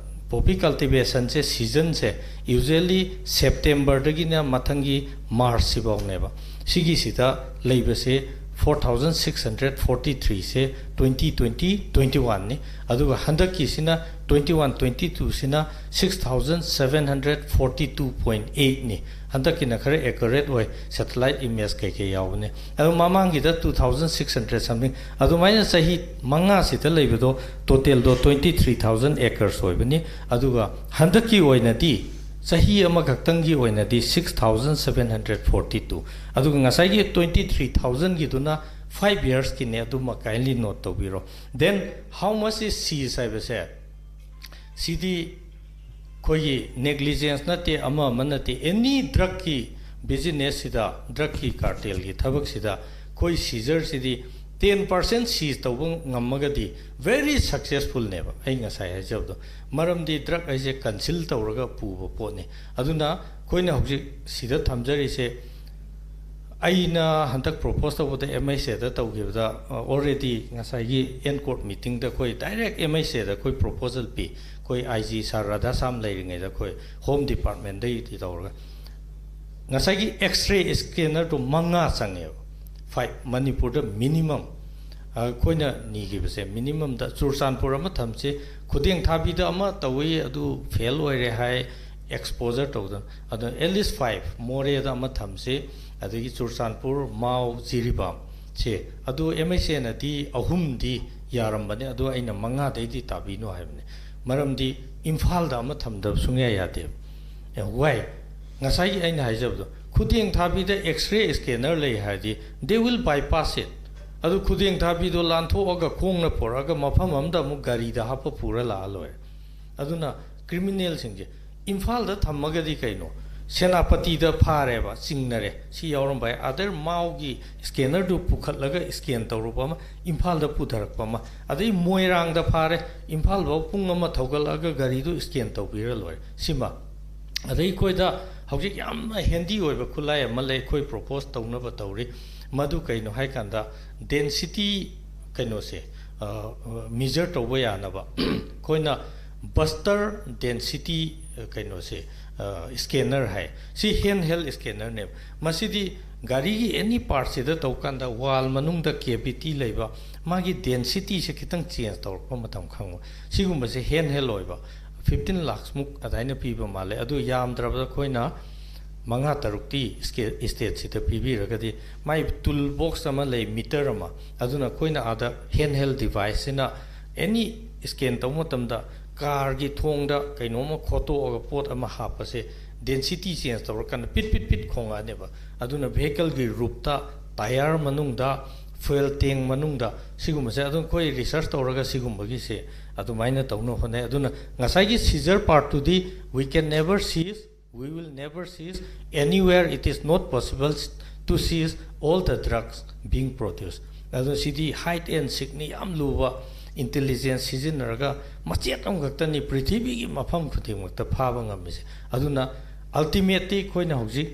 ꯄꯣꯄꯤ ꯀꯜꯇꯤꯚꯦꯁꯟꯁꯦ, ꯁꯤꯖꯟꯁꯦ ꯌꯨꯖ꯭ꯋꯦꯜꯂꯤ ꯁꯦꯞꯇꯦꯝꯕꯔꯗꯒꯤꯅ ꯃꯊꯪꯒꯤ ꯃꯥꯔꯆꯁꯤꯐꯥꯎꯅꯦꯕ꯫ ꯁꯤꯒꯤꯁꯤꯗ ꯂꯩꯕꯁꯦ four thousand six hundred forty ꯊ꯭ꯔꯤꯁꯦ ꯇ꯭ꯋꯦꯟꯇꯤ ꯇ꯭ꯋꯦꯟꯇꯤ ꯇ꯭ꯋꯦꯟꯇꯤ ꯋꯥꯟꯅꯤ꯫ ꯑꯗꯨꯒ ꯍꯟꯗꯛꯀꯤꯁꯤꯅ, ꯇ꯭ꯋꯦꯟꯇꯤ ꯋꯥꯟ ꯇ꯭ꯋꯦꯟꯇꯤ ꯇꯨꯁꯤꯅ six thousand seven hundred forty two point ꯑꯩꯠꯅꯤ꯫ ꯍꯟꯗꯛꯀꯤꯅ ꯈꯔ ꯑꯦꯀꯨꯔꯦꯠ ꯑꯣꯏ, ꯁꯦꯇꯦꯂꯥꯏꯠ ꯏꯃꯦꯖ ꯀꯩꯀꯩ ꯌꯥꯎꯕꯅꯦ꯫ ꯑꯗꯣ ꯃꯃꯥꯡꯒꯤꯗ two thousand six hundred something. ꯑꯗꯨꯃꯥꯏꯅ ꯆꯍꯤ ꯃꯉꯥꯁꯤꯗ ꯂꯩꯕꯗꯣ, ꯇꯣꯇꯦꯜꯗꯣ ꯇ꯭ꯋꯦꯟꯇꯤ ꯊ꯭ꯔꯤ ꯊꯥꯎꯖꯟ ꯑꯦꯀꯔꯁ ꯑꯣꯏꯕꯅꯤ꯫ ꯑꯗꯨꯒ ꯍꯟꯗꯛꯀꯤ ꯑꯣꯏꯅꯗꯤ, ꯆꯍꯤ ꯑꯃꯈꯛꯇꯪꯒꯤ ꯑꯣꯏꯅꯗꯤ six thousand seven hundred forty two. ꯑꯗꯨꯒ ꯉꯁꯥꯏꯒꯤ ꯇ꯭ꯋꯦꯟꯇꯤ ꯊ꯭ꯔꯤ ꯊꯥꯎꯖꯟꯒꯤꯗꯨꯅ ꯐꯥꯏꯚ ꯌꯔꯁꯀꯤꯅꯦ꯫ ꯑꯗꯨꯃ kindly note ꯇꯧꯕꯤꯔꯣ꯫ Then, how much is seized ꯍꯥꯏꯕꯁꯦ, ꯁꯤꯗꯤ ꯑꯩꯈꯣꯏꯒꯤ ꯅꯦꯒ꯭ꯂꯤꯖꯦꯟꯁ ꯅꯠꯇꯦ, ꯑꯃ ꯑꯃ ꯅꯠꯇꯦ, ꯑꯦꯅꯤ ꯗ꯭ꯔꯛꯀꯤ ꯕꯤꯖꯤꯅꯦꯁꯁꯤꯗ, ꯗ꯭ꯔꯛꯀꯤ ꯀꯥꯔꯇꯦꯜꯒꯤ ꯊꯕꯛꯁꯤꯗ ꯑꯩꯈꯣꯏ ꯁꯤꯖꯔꯁꯤꯗꯤ ꯇꯦꯟ ꯄꯥꯔꯁꯦꯟ ꯁꯤꯖ ꯇꯧꯕ ꯉꯝꯃꯒꯗꯤ ꯚꯦꯔꯤ ꯁꯛꯁꯦꯁꯐꯨꯜꯅꯦꯕ, ꯑꯩ ꯉꯁꯥꯏ ꯍꯥꯏꯖꯕꯗꯣ꯫ ꯃꯔꯝꯗꯤ ꯗ꯭ꯔꯛ ꯍꯥꯏꯁꯦ ꯀꯟꯁꯤꯜ ꯇꯧꯔꯒ ꯄꯨꯕ ꯄꯣꯠꯅꯤ꯫ ꯑꯗꯨꯅ ꯑꯩꯈꯣꯏꯅ ꯍꯧꯖꯤꯛ ꯁꯤꯗ ꯊꯝꯖꯔꯤꯁꯦ, ꯑꯩꯅ ꯍꯟꯗꯛ ꯄ꯭ꯔꯣꯄꯣꯁ ꯇꯧꯕꯗ, ꯑꯦꯝ ꯑꯩꯁ ꯑꯦꯗ ꯇꯧꯈꯤꯕꯗ, ꯑꯣꯜꯔꯦꯗꯤ ꯉꯁꯥꯏꯒꯤ ꯑꯦꯟ ꯀꯣꯔꯠ ꯃꯤꯇꯤꯡꯗ ꯑꯩꯈꯣꯏ ꯗꯥꯏꯔꯦꯛ ꯑꯦꯝ ꯑꯩꯁ ꯑꯦꯗ ꯑꯩꯈꯣꯏ ꯄ꯭ꯔꯣꯄꯣꯖꯜ ꯄꯤ꯫ ꯑꯩꯈꯣꯏ ꯑꯥꯏ ꯖꯤ ꯁꯥꯔ ꯔꯥꯙꯥꯁ꯭ꯌꯥꯝ ꯂꯩꯔꯤꯉꯩꯗ ꯑꯩꯈꯣꯏ ꯍꯣꯝ ꯗꯤꯄꯥꯔꯠꯃꯦꯟꯗꯒꯤ ꯇꯧꯔꯒ ꯉꯁꯥꯏꯒꯤ ꯑꯦꯛꯁ ꯔꯦ ꯁ꯭ꯀꯦꯅꯔꯗꯣ ꯃꯉꯥ ꯆꯪꯉꯦꯕ꯫ ꯐꯥꯏꯚ, ꯃꯅꯤꯄꯨꯔꯗ ꯃꯤꯅꯤꯃꯝ ꯑꯩꯈꯣꯏꯅ ꯅꯤꯈꯤꯕꯁꯦ, ꯃꯤꯅꯤꯃꯝꯗ ꯆꯨꯔꯆꯥꯟꯄꯨꯔ ꯑꯃ ꯊꯝꯁꯤ, ꯈꯨꯗꯦꯡ ꯊꯥꯕꯤꯗ ꯑꯃ ꯇꯧꯏ, ꯑꯗꯨ ꯐꯦꯜ ꯑꯣꯏꯔꯦ ꯍꯥꯏ, ꯑꯦꯛꯁꯄꯣꯖꯔ ꯇꯧꯗꯅ꯫ ꯑꯗꯣ at least five, ꯃꯣꯔꯦꯗ ꯑꯃ ꯊꯝꯁꯤ, ꯑꯗꯒꯤ ꯆꯨꯔꯆꯥꯟꯄꯨꯔ, ꯃꯥꯎ, ꯖꯤꯔꯤꯕꯥꯝ, ꯁꯦ꯫ ꯑꯗꯨ ꯑꯦꯝ ꯑꯩꯁ ꯑꯦꯅꯗꯤ ꯑꯍꯨꯝꯗꯤ ꯌꯥꯔꯝꯕꯅꯦ, ꯑꯗꯣ ꯑꯩꯅ ꯃꯉꯥꯗꯩꯗꯤ ꯇꯥꯕꯤꯅꯣ ꯍꯥꯏꯕꯅꯦ꯫ ꯃꯔꯝꯗꯤ ꯏꯝꯐꯥꯜꯗ ꯑꯃ ꯊꯝꯗꯕ ꯁꯨꯡꯌꯥ ꯌꯥꯗꯦꯕ꯫ ꯑꯦ, why? ꯉꯁꯥꯏꯒꯤ ꯑꯩꯅ ꯍꯥꯏꯖꯕꯗꯣ, ꯈꯨꯗꯦꯡ ꯊꯥꯕꯤꯗ ꯑꯦꯛꯁ ꯔꯦ ꯁ꯭ꯀꯦꯅꯔ ꯂꯩ ꯍꯥꯏꯔꯗꯤ, they will bypass it꯫ ꯑꯗꯨ ꯈꯨꯗꯦꯡ ꯊꯥꯕꯤꯗꯣ ꯂꯥꯟꯊꯣꯛꯑꯒ ꯈꯣꯡꯅ ꯄꯨꯔꯛꯑꯒ ꯃꯐꯝ ꯑꯃꯗ ꯑꯃꯨꯛ ꯒꯥꯔꯤꯗ ꯍꯥꯞꯄ ꯄꯨꯔ ꯂꯥꯛꯑ ꯂꯣꯏꯔꯦ꯫ ꯑꯗꯨꯅ ꯀ꯭ꯔꯤꯃꯤꯅꯦꯜꯁꯤꯡꯁꯦ ꯏꯝꯐꯥꯜꯗ ꯊꯝꯃꯒꯗꯤ ꯀꯩꯅꯣ, ꯁꯦꯅꯥꯄꯇꯤꯗ ꯐꯥꯔꯦꯕ, ꯆꯤꯡꯅꯔꯦ, ꯁꯤ ꯌꯥꯎꯔꯝꯕ ꯌꯥꯏ꯫ ꯑꯗꯩ ꯃꯥꯎꯒꯤ ꯁ꯭ꯀꯦꯅꯔꯗꯨ ꯄꯨꯈꯠꯂꯒ ꯁ꯭ꯀꯦꯟ ꯇꯧꯔꯨꯕ ꯑꯃ, ꯏꯝꯐꯥꯜꯗ ꯄꯨꯊꯔꯛꯄ ꯑꯃ, ꯑꯗꯩ ꯃꯣꯏꯔꯥꯡꯗ ꯐꯥꯔꯦ, ꯏꯝꯐꯥꯜ ꯐꯥꯎ ꯄꯨꯡ ꯑꯃ ꯊꯧꯒꯠꯂꯛꯑꯒ ꯒꯥꯔꯤꯗꯨ ꯁ꯭ꯀꯦꯟ ꯇꯧꯕꯤꯔ ꯂꯣꯏꯔꯦ꯫ ꯁꯤꯃ꯫ ꯑꯗꯩ ꯑꯩꯈꯣꯏꯗ ꯍꯧꯖꯤꯛ ꯌꯥꯝꯅ ꯍꯦꯟꯗꯤ ꯑꯣꯏꯕ ꯈꯨꯠꯂꯥꯏ ꯑꯃ ꯂꯩ, ꯑꯩꯈꯣꯏ ꯄ꯭ꯔꯣꯄꯣꯁ ꯇꯧꯅꯕ ꯇꯧꯔꯤ꯫ ꯃꯗꯨ ꯀꯩꯅꯣ ꯍꯥꯏꯀꯥꯟꯗ, ꯗꯦꯟꯁꯤꯇꯤ ꯀꯩꯅꯣꯁꯦ, ꯃꯤꯖꯔ ꯇꯧꯕ ꯌꯥꯅꯕ ꯑꯩꯈꯣꯏꯅ ꯕꯁꯇꯔ ꯗꯦꯟꯁꯤꯇꯤ ꯀꯩꯅꯣꯁꯦ, ꯁ꯭ꯀꯦꯅꯔ ꯍꯥꯏ, ꯁꯤ ꯍꯦꯟ ꯍꯦꯜ ꯁ꯭ꯀꯦꯅꯔꯅꯦꯕ꯫ ꯃꯁꯤꯗꯤ ꯒꯥꯔꯤꯒꯤ ꯑꯦꯅꯤ ꯄꯥꯔꯠꯁꯤꯗ ꯇꯧꯀꯥꯟꯗ ꯋꯥꯜ ꯃꯅꯨꯡꯗ ꯀꯦꯕꯤꯇꯤ ꯂꯩꯕ, ꯃꯥꯒꯤ ꯗꯦꯟꯁꯤꯇꯤꯁꯦ ꯈꯤꯇꯪ ꯆꯦꯟꯖ ꯇꯧꯔꯛꯄ ꯃꯇꯝ ꯈꯪꯕ, ꯁꯤꯒꯨꯝꯕꯁꯦ ꯍꯦꯟ ꯍꯦꯜ ꯑꯣꯏꯕ꯫ ꯐꯤꯐꯇꯤꯟ ꯂꯥꯛꯁꯃꯨꯛ ꯑꯗꯨꯃꯥꯏꯅ ꯄꯤꯕ ꯃꯥꯜꯂꯦ꯫ ꯑꯗꯨ ꯌꯥꯝꯗ꯭ꯔꯕꯗ ꯑꯩꯈꯣꯏꯅ ꯃꯉꯥ ꯇꯔꯨꯛꯇꯤ ꯏꯁꯀꯦ-, ꯏꯁꯇꯦꯠꯁꯤꯗ ꯄꯤꯕꯤꯔꯒꯗꯤ, ꯃꯥꯏ ꯇꯨꯜ ꯕꯣꯛꯁ ꯑꯃ ꯂꯩ, ꯃꯤꯇꯔ ꯑꯃ, ꯑꯗꯨꯅ ꯑꯩꯈꯣꯏꯅ ꯑꯥꯗ ꯍꯦꯟ ꯍꯦꯜ ꯗꯤꯚꯥꯏꯁꯁꯤꯅ ꯑꯦꯅꯤ ꯁ꯭ꯀꯦꯟ ꯇꯧꯕ ꯃꯇꯝꯗ ꯀꯥꯔꯒꯤ ꯊꯣꯡꯗ ꯀꯩꯅꯣꯝꯃ ꯈꯣꯠꯇꯣꯛꯑꯒ ꯄꯣꯠ ꯑꯃ ꯍꯥꯞꯄꯁꯦ, ꯗꯦꯟꯁꯤꯇꯤ ꯆꯦꯟꯖ ꯇꯧꯔꯀꯥꯟꯗ ꯄꯤꯠ ꯄꯤꯠ ꯄꯤꯠ ꯈꯣꯡꯉꯛꯑꯅꯦꯕ꯫ ꯑꯗꯨꯅ ꯚꯦꯍꯤꯀꯜꯒꯤ ꯔꯨꯞꯇ, ꯇꯥꯌꯔ ꯃꯅꯨꯡꯗ, ꯐ꯭ꯌꯨꯑꯦꯜ ꯇꯦꯡ ꯃꯅꯨꯡꯗ, ꯁꯤꯒꯨꯝꯕꯁꯦ ꯑꯗꯨꯝ ꯑꯩꯈꯣꯏ ꯔꯤꯁꯔꯁ ꯇꯧꯔꯒ ꯁꯤꯒꯨꯝꯕꯒꯤꯁꯦ ꯑꯗꯨꯃꯥꯏꯅ ꯇꯧꯅ ꯍꯣꯠꯅꯩ꯫ ꯑꯗꯨꯅ ꯉꯁꯥꯏꯒꯤ Caesar ꯄꯥꯔꯠꯇꯨꯗꯤ, we can never seize, we will never seize, anywhere it is not possible to seize all the drugs being produced. ꯑꯗꯣ ꯁꯤꯗꯤ ꯍꯥꯏꯠ ꯑꯦꯟ ꯁꯤꯛꯅꯤ, ꯌꯥꯝ ꯂꯨꯕ ꯏꯟꯇꯦꯂꯤꯖꯦꯟꯁ ꯁꯤꯖꯤꯟꯅꯔꯒ ꯃꯆꯦꯠ ꯑꯃꯈꯛꯇꯅꯤ ꯄ꯭ꯔꯤꯊꯤꯕꯤꯒꯤ ꯃꯐꯝ ꯈꯨꯗꯤꯡꯃꯛꯇ ꯐꯥꯕ ꯉꯝꯃꯤꯁꯦ꯫ ꯑꯗꯨꯅ ꯑꯜꯇꯤꯃꯦꯠꯇꯤ ꯑꯩꯈꯣꯏꯅ ꯍꯧꯖꯤꯛ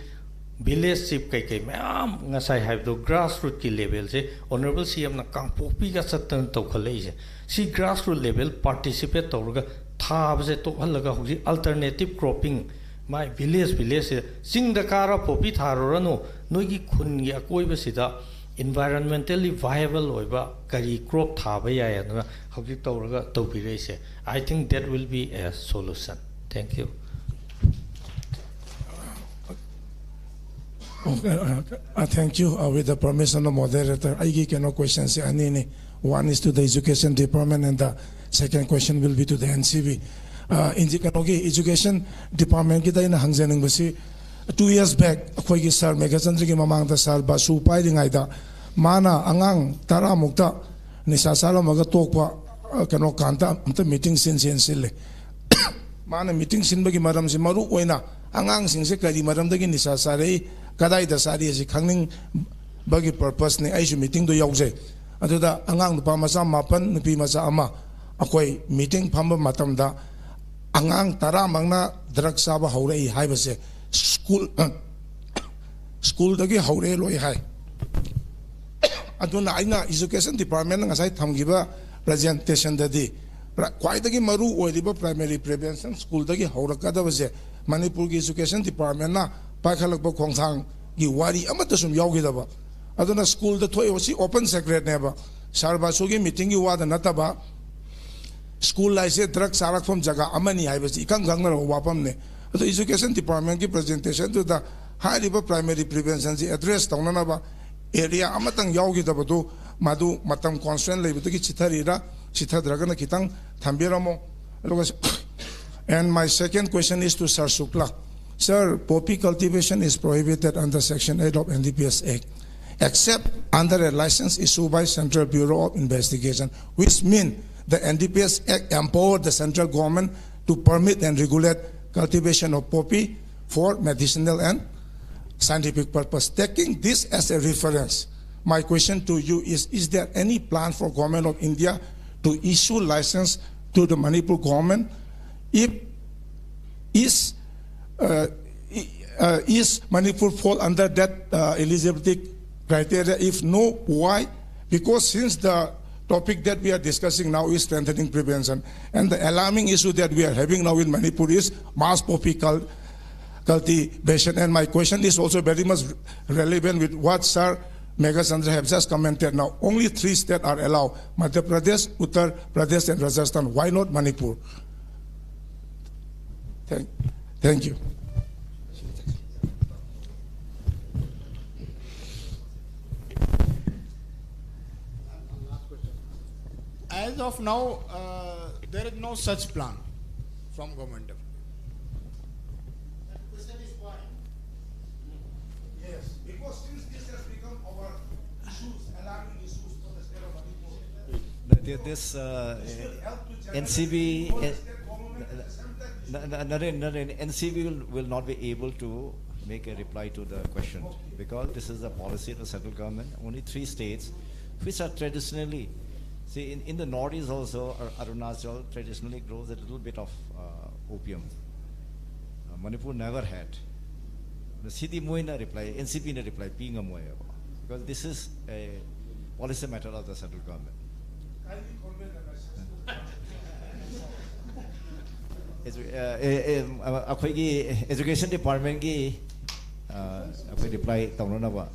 ꯚꯤꯂꯦꯖ ꯆꯤꯐ ꯀꯩꯀꯩ ꯃꯌꯥꯝ ꯉꯁꯥꯏ ꯍꯥꯏꯕꯗꯣ, ꯒ꯭ꯔꯥꯁ ꯔꯨꯠꯀꯤ ꯂꯦꯚꯦꯜꯁꯦ ꯑꯣꯅꯔꯦꯕꯜ ꯁꯤ ꯑꯦꯝꯅ ꯀꯥꯡꯄꯣꯛꯄꯤꯒ ꯆꯠꯇꯅ ꯇꯧꯈꯠꯂꯛꯏꯁꯦ, ꯁꯤ ꯒ꯭ꯔꯥꯁ ꯔꯨꯠ ꯂꯦꯚꯦꯜ ꯄꯥꯔꯇꯤꯁꯤꯄꯦꯠ ꯇꯧꯔꯒ ꯊꯥꯕꯁꯦ ꯇꯣꯛꯍꯜꯂꯒ ꯍꯧꯖꯤꯛ ꯑꯜꯇꯔꯅꯦꯇꯤꯞ ꯀ꯭ꯔꯣꯞꯄꯤꯡ, ꯃꯥꯏ ꯚꯤꯂꯦꯖ ꯚꯤꯂꯦꯖꯁꯤꯗ ꯆꯤꯡꯗ ꯀꯥꯔ ꯄꯣꯄꯤ ꯊꯥꯔꯨꯔꯅꯨ, ꯅꯣꯏꯒꯤ ꯈꯨꯟꯒꯤ ꯑꯀꯣꯏꯕꯁꯤꯗ ꯏꯟꯚꯥꯏꯔꯣꯟꯃꯦꯟꯇꯦꯜꯂꯤ ꯚꯥꯏꯑꯦꯕꯜ ꯑꯣꯏꯕ ꯀꯔꯤ ꯀ꯭ꯔꯣꯞ ꯊꯥꯕ ꯌꯥꯏ ꯑꯗꯨꯅ ꯍꯧꯖꯤꯛ ꯇꯧꯔꯒ ꯇꯧꯕꯤꯔꯛꯏꯁꯦ꯫ I think that will be a solution. Thank you. Okay, uh, uh, thank you. Uh, with the permission of moderator, ꯑꯩꯒꯤ ꯀꯩꯅꯣ ꯀꯣꯏꯁꯟꯁꯦ ꯑꯅꯤꯅꯤ꯫ One is to the education department and the second question will be to the N C B. Uh, ꯀꯩꯅꯣꯒꯤ education departmentꯀꯤꯗ ꯑꯩꯅ ꯍꯪꯖꯅꯤꯡꯕꯁꯤ, two years back ꯑꯩꯈꯣꯏꯒꯤ ꯁꯥꯔ ꯃꯦꯘꯆꯟꯗ꯭ꯔꯒꯤ ꯃꯃꯥꯡꯗ ꯁꯥꯔ ꯕꯥꯁꯨ ꯄꯥꯏꯔꯤꯉꯩꯗ ꯃꯥꯅ ꯑꯉꯥꯡ ꯇꯔꯥꯃꯨꯛꯇ ꯅꯤꯁꯥ ꯆꯥꯔꯝꯃꯒ ꯇꯣꯛꯄ, ꯑ, ꯀꯩꯅꯣ ꯀꯥꯟꯗ ꯑꯝꯇ ꯃꯤꯇꯤꯡ ꯁꯤꯟꯁꯦꯅ ꯁꯤꯜꯂꯦ꯫ ꯃꯥꯅ ꯃꯤꯇꯤꯡ ꯁꯤꯟꯕꯒꯤ ꯃꯔꯝꯁꯤ ꯃꯔꯨ ꯑꯣꯏꯅ ꯑꯉꯥꯡꯁꯤꯡꯁꯦ ꯀꯔꯤ ꯃꯔꯝꯗꯒꯤ ꯅꯤꯁꯥ ꯆꯥꯔꯛꯏ, ꯀꯗꯥꯏꯗ ꯆꯥꯔꯤ ꯑꯁꯤ ꯈꯪꯅꯤꯡꯕꯒꯤ purposeꯅꯤ ꯑꯩꯁꯨ meetingꯗꯣ ꯌꯥꯎꯖꯩ꯫ ꯑꯗꯨꯗ ꯑꯉꯥꯡ ꯅꯨꯄꯥ ꯃꯆꯥ ꯃꯥꯄꯟ, ꯅꯨꯄꯤ ꯃꯆꯥ ꯑꯃ, ꯑꯩꯈꯣꯏ meeting ꯐꯝꯕ ꯃꯇꯝꯗ ꯑꯉꯥꯡ ꯇꯔꯥꯃꯛꯅ drug ꯆꯥꯕ ꯍꯧꯔꯛꯏ ꯍꯥꯏꯕꯁꯦ school, schoolꯗꯒꯤ ꯍꯧꯔꯛꯑꯦ ꯂꯣꯏ ꯍꯥꯏ꯫ ꯑꯗꯨꯅ ꯑꯩꯅ education departmentꯅ ꯉꯁꯥꯏ ꯊꯝꯈꯤꯕ presentationꯗꯗꯤ ꯄ꯭ꯔ-, ꯈ꯭ꯋꯥꯏꯗꯒꯤ ꯃꯔꯨ ꯑꯣꯏꯔꯤꯕ primary prevention schoolꯗꯒꯤ ꯍꯧꯔꯛꯀꯗꯕꯁꯦ ꯃꯅꯤꯄꯨꯔꯒꯤ education departmentꯅ ꯄꯥꯏꯈꯠꯂꯛꯄ ꯈꯣꯡꯊꯥꯡꯒꯤ ꯋꯥꯔꯤ ꯑꯃꯠꯇ ꯁꯨꯝ ꯌꯥꯎꯈꯤꯗꯕ꯫ ꯑꯗꯨꯅ schoolꯗ ꯊꯣꯛꯏꯕ ꯁꯤ open secretꯅꯦꯕ꯫ Sir ꯕꯥꯁꯨꯒꯤ meetingꯒꯤ ꯋꯥꯗ ꯅꯠꯇꯕ, school ꯍꯥꯏꯁꯦ drug ꯆꯥꯔꯛꯐꯝ ꯖꯒꯥ ꯑꯃꯅꯤ ꯍꯥꯏꯕꯁꯤ ꯏꯈꯪ ꯈꯪꯅꯔꯕ ꯋꯥꯐꯝꯅꯤ꯫ ꯑꯗꯣ education departmentꯀꯤ presentationꯗꯨꯗ ꯍꯥꯏꯔꯤꯕ primary preventionꯁꯤ address ꯇꯧꯅꯅꯕ area ꯑꯃꯇꯪ ꯌꯥꯎꯈꯤꯗꯕꯗꯨ ꯃꯗꯨ ꯃꯇꯝ constraint ꯂꯩꯕꯗꯒꯤ ꯆꯤꯊꯔꯤꯔꯥ, ꯆꯤꯊꯗ꯭ꯔꯒꯅ ꯈꯤꯇꯪ ꯊꯝꯕꯤꯔꯝꯃꯣ꯫ ꯑꯗꯨꯒ, and my second question is to Sir Shukla. Sir, poppy cultivation is prohibited under Section eight of N D P S Act, except under a license issued by Central Bureau of Investigation, which mean the N D P S Act empowered the central government to permit and regulate cultivation of poppy for medicinal and scientific purpose. Taking this as a reference, my question to you is, is there any plan for Government of India to issue license to the Manipur government? If is, uh, i-, uh, is Manipur fall under that, uh, eligibility criteria? If no, why? Because since the topic that we are discussing now is strengthening prevention, and the alarming issue that we are having now in Manipur is mass poppy cul-, cultivation. And my question is also very much relevant with what Sir Meghachandra have just commented now. Only three states are allowed: Madhya Pradesh, Uttar Pradesh, and Rajasthan. Why not Manipur? Thank, thank you. As of now, uh, there is no such plan from government of India. Yes, because since this has become our issues, alarming issues for the state of Manipur, But thi-, this, uh, it will help to generate N C B, more eh, state government at the same time Na- na- Naren, Naren, N C B will, will not be able to make a reply to the question because this is a policy of the central government. Only three states, which are traditionally, see, in, in the northeast also, Ar- Arunachal traditionally grows a little bit of uh, opium. Uh, Manipur never had. ꯁꯤꯗꯤ ꯃꯣꯏꯅ reply, N C Bꯅ reply P ꯉꯝꯃꯣꯏꯕ, because this is a policy matter of the central government. Edu- ꯑ, ꯑꯦ, ꯑꯦ, ꯑ, ꯑꯩꯈꯣꯏꯒꯤ education departmentꯀꯤ ꯑ, ꯑꯩꯈꯣꯏ reply ꯇꯧꯅꯅꯕ꯫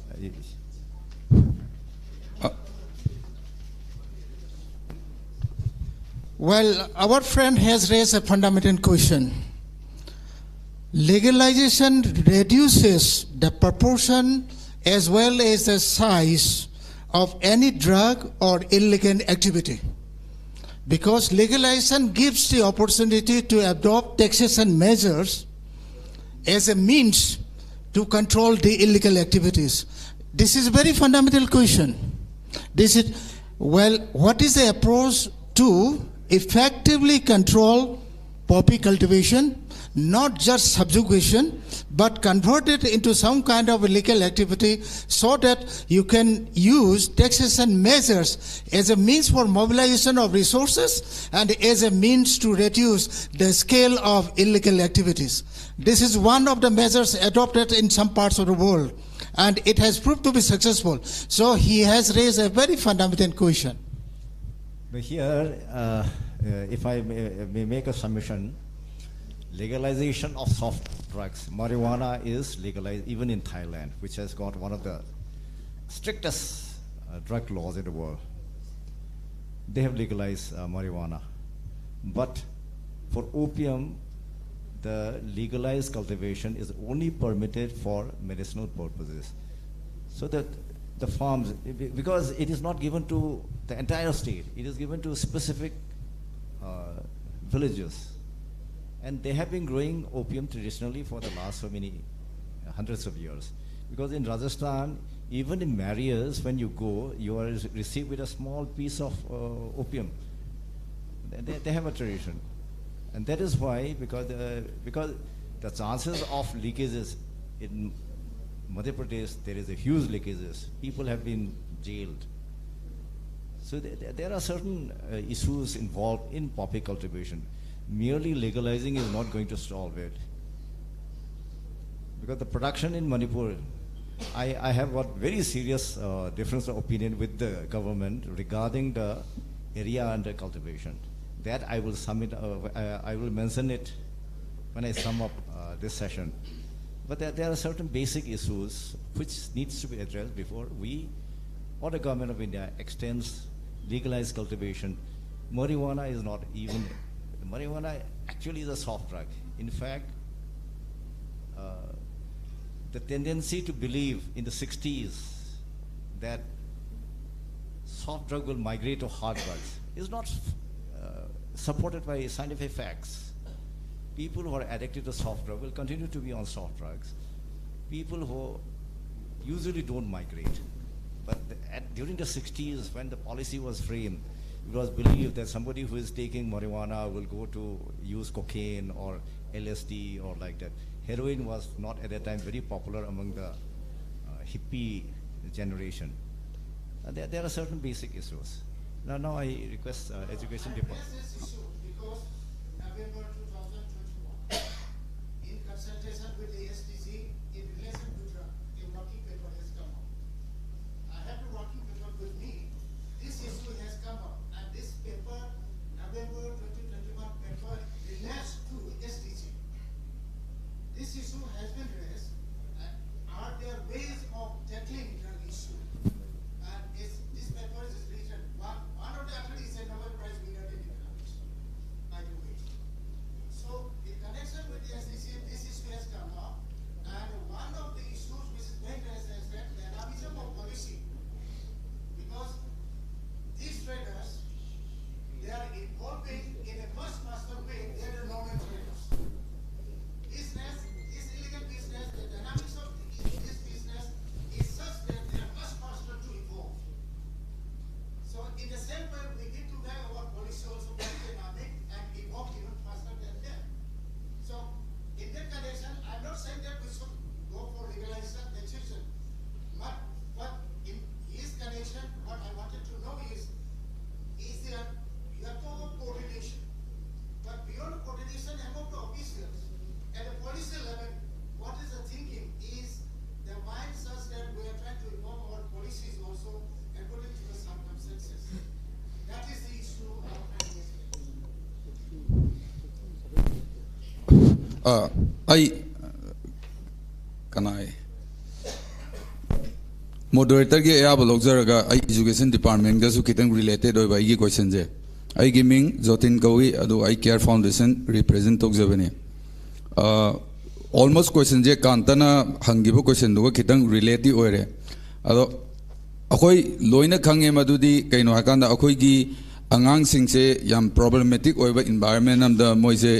Well, our friend has raised a fundamental question. Legalization reduces the proportion as well as the size of any drug or illegal activity. Because legalization gives the opportunity to adopt taxation measures as a means to control the illegal activities. This is a very fundamental question. This is, well, what is the approach to effectively control poppy cultivation, not just subjugation, but convert it into some kind of illegal activity so that you can use taxation measures as a means for mobilization of resources and as a means to reduce the scale of illegal activities. This is one of the measures adopted in some parts of the world, and it has proved to be successful. So he has raised a very fundamental question. But here, uh, uh, if I may, may make a submission, legalization of soft drugs, marijuana is legalized even in Thailand, which has got one of the strictest uh, drug laws in the world. They have legalized uh, marijuana. But for opium, the legalized cultivation is only permitted for medicinal purposes. So that the farms, because it is not given to the entire state, it is given to specific uh, villages. And they have been growing opium traditionally for the last so many uh, hundreds of years. Because in Rajasthan, even in marriages, when you go, you are received with a small piece of uh, opium. They, they have a tradition. And that is why, because the, because the chances of leakages in Madhya Pradesh, there is a huge leakages. People have been jailed. So there, there are certain uh, issues involved in poppy cultivation. Merely legalizing is not going to solve it. Because the production in Manipur, I, I have got very serious uh, difference of opinion with the government regarding the area under cultivation. That I will submit, uh, I, I will mention it when I sum up uh, this session. But there, there are certain basic issues which needs to be addressed before we or the government of India extends legalized cultivation. Marijuana is not even, marijuana actually is a soft drug. In fact, uh, the tendency to believe in the sixties that soft drug will migrate to hard drugs is not uh, supported by scientific facts. People who are addicted to soft drug will continue to be on soft drugs. People who usually don't migrate. But the, at, during the sixties, when the policy was framed, it was believed that somebody who is taking marijuana will go to use cocaine or L S D or like that. Heroin was not at that time very popular among the uh, hippie generation. Uh, there, there are certain basic issues. Now, now I request uh, education department. This issue because November two thousand twenty-one, in consultation with the A S D C, in relation with the, a working paper has come up. I have the working paper with me. This issue has come up, and this paper, November twenty twenty-one paper, relates to S D C. This issue has been raised. Uh, are there ways of tackling the issue? And is, this paper is written. One, one of the authorities is a Nobel Prize winner in economics, by the way. ꯑ, ꯑꯩ ꯀꯅꯥ ꯃꯣꯗꯔꯦꯇꯔꯒꯤ ꯑꯌꯥꯕ ꯂꯧꯖꯔꯒ ꯑꯩ education ꯗꯤꯄꯥꯔꯠꯃꯦꯟꯒꯁꯨ ꯈꯤꯇꯪ related ꯑꯣꯏꯕ ꯑꯩꯒꯤ ꯀꯣꯏꯁꯟꯁꯦ꯫ ꯑꯩꯒꯤ ꯃꯤꯡ ꯖꯣꯇꯤꯟ ꯀꯧꯏ, ꯑꯗꯨ ꯑꯩ ꯀꯦꯌꯔ ꯐꯥꯎꯟꯗꯦꯁꯟ ꯔꯤꯄ꯭ꯔꯦꯖꯦꯟ ꯇꯧꯖꯕꯅꯤ꯫ ꯑꯣꯜꯃꯣꯁ ꯀꯣꯏꯁꯟꯁꯦ ꯀꯥꯟꯇꯅ ꯍꯪꯈꯤꯕ ꯀꯣꯏꯁꯟꯗꯨꯒ ꯈꯤꯇꯪ ꯔꯤꯂꯦꯇꯤ ꯑꯣꯏꯔꯦ꯫ ꯑꯗꯣ ꯑꯩꯈꯣꯏ ꯂꯣꯏꯅ ꯈꯪꯉꯦ ꯃꯗꯨꯗꯤ ꯀꯩꯅꯣ ꯍꯥꯏꯀꯥꯟꯗ ꯑꯩꯈꯣꯏꯒꯤ ꯑꯉꯥꯡꯁꯤꯡꯁꯦ ꯌꯥꯝ ꯄ꯭ꯔꯣꯕ꯭ꯂꯦꯃꯦꯇꯤꯛ ꯑꯣꯏꯕ ꯏꯟꯚꯥꯏꯔꯟꯃꯦꯟ ꯑꯃꯗ ꯃꯣꯏꯁꯦ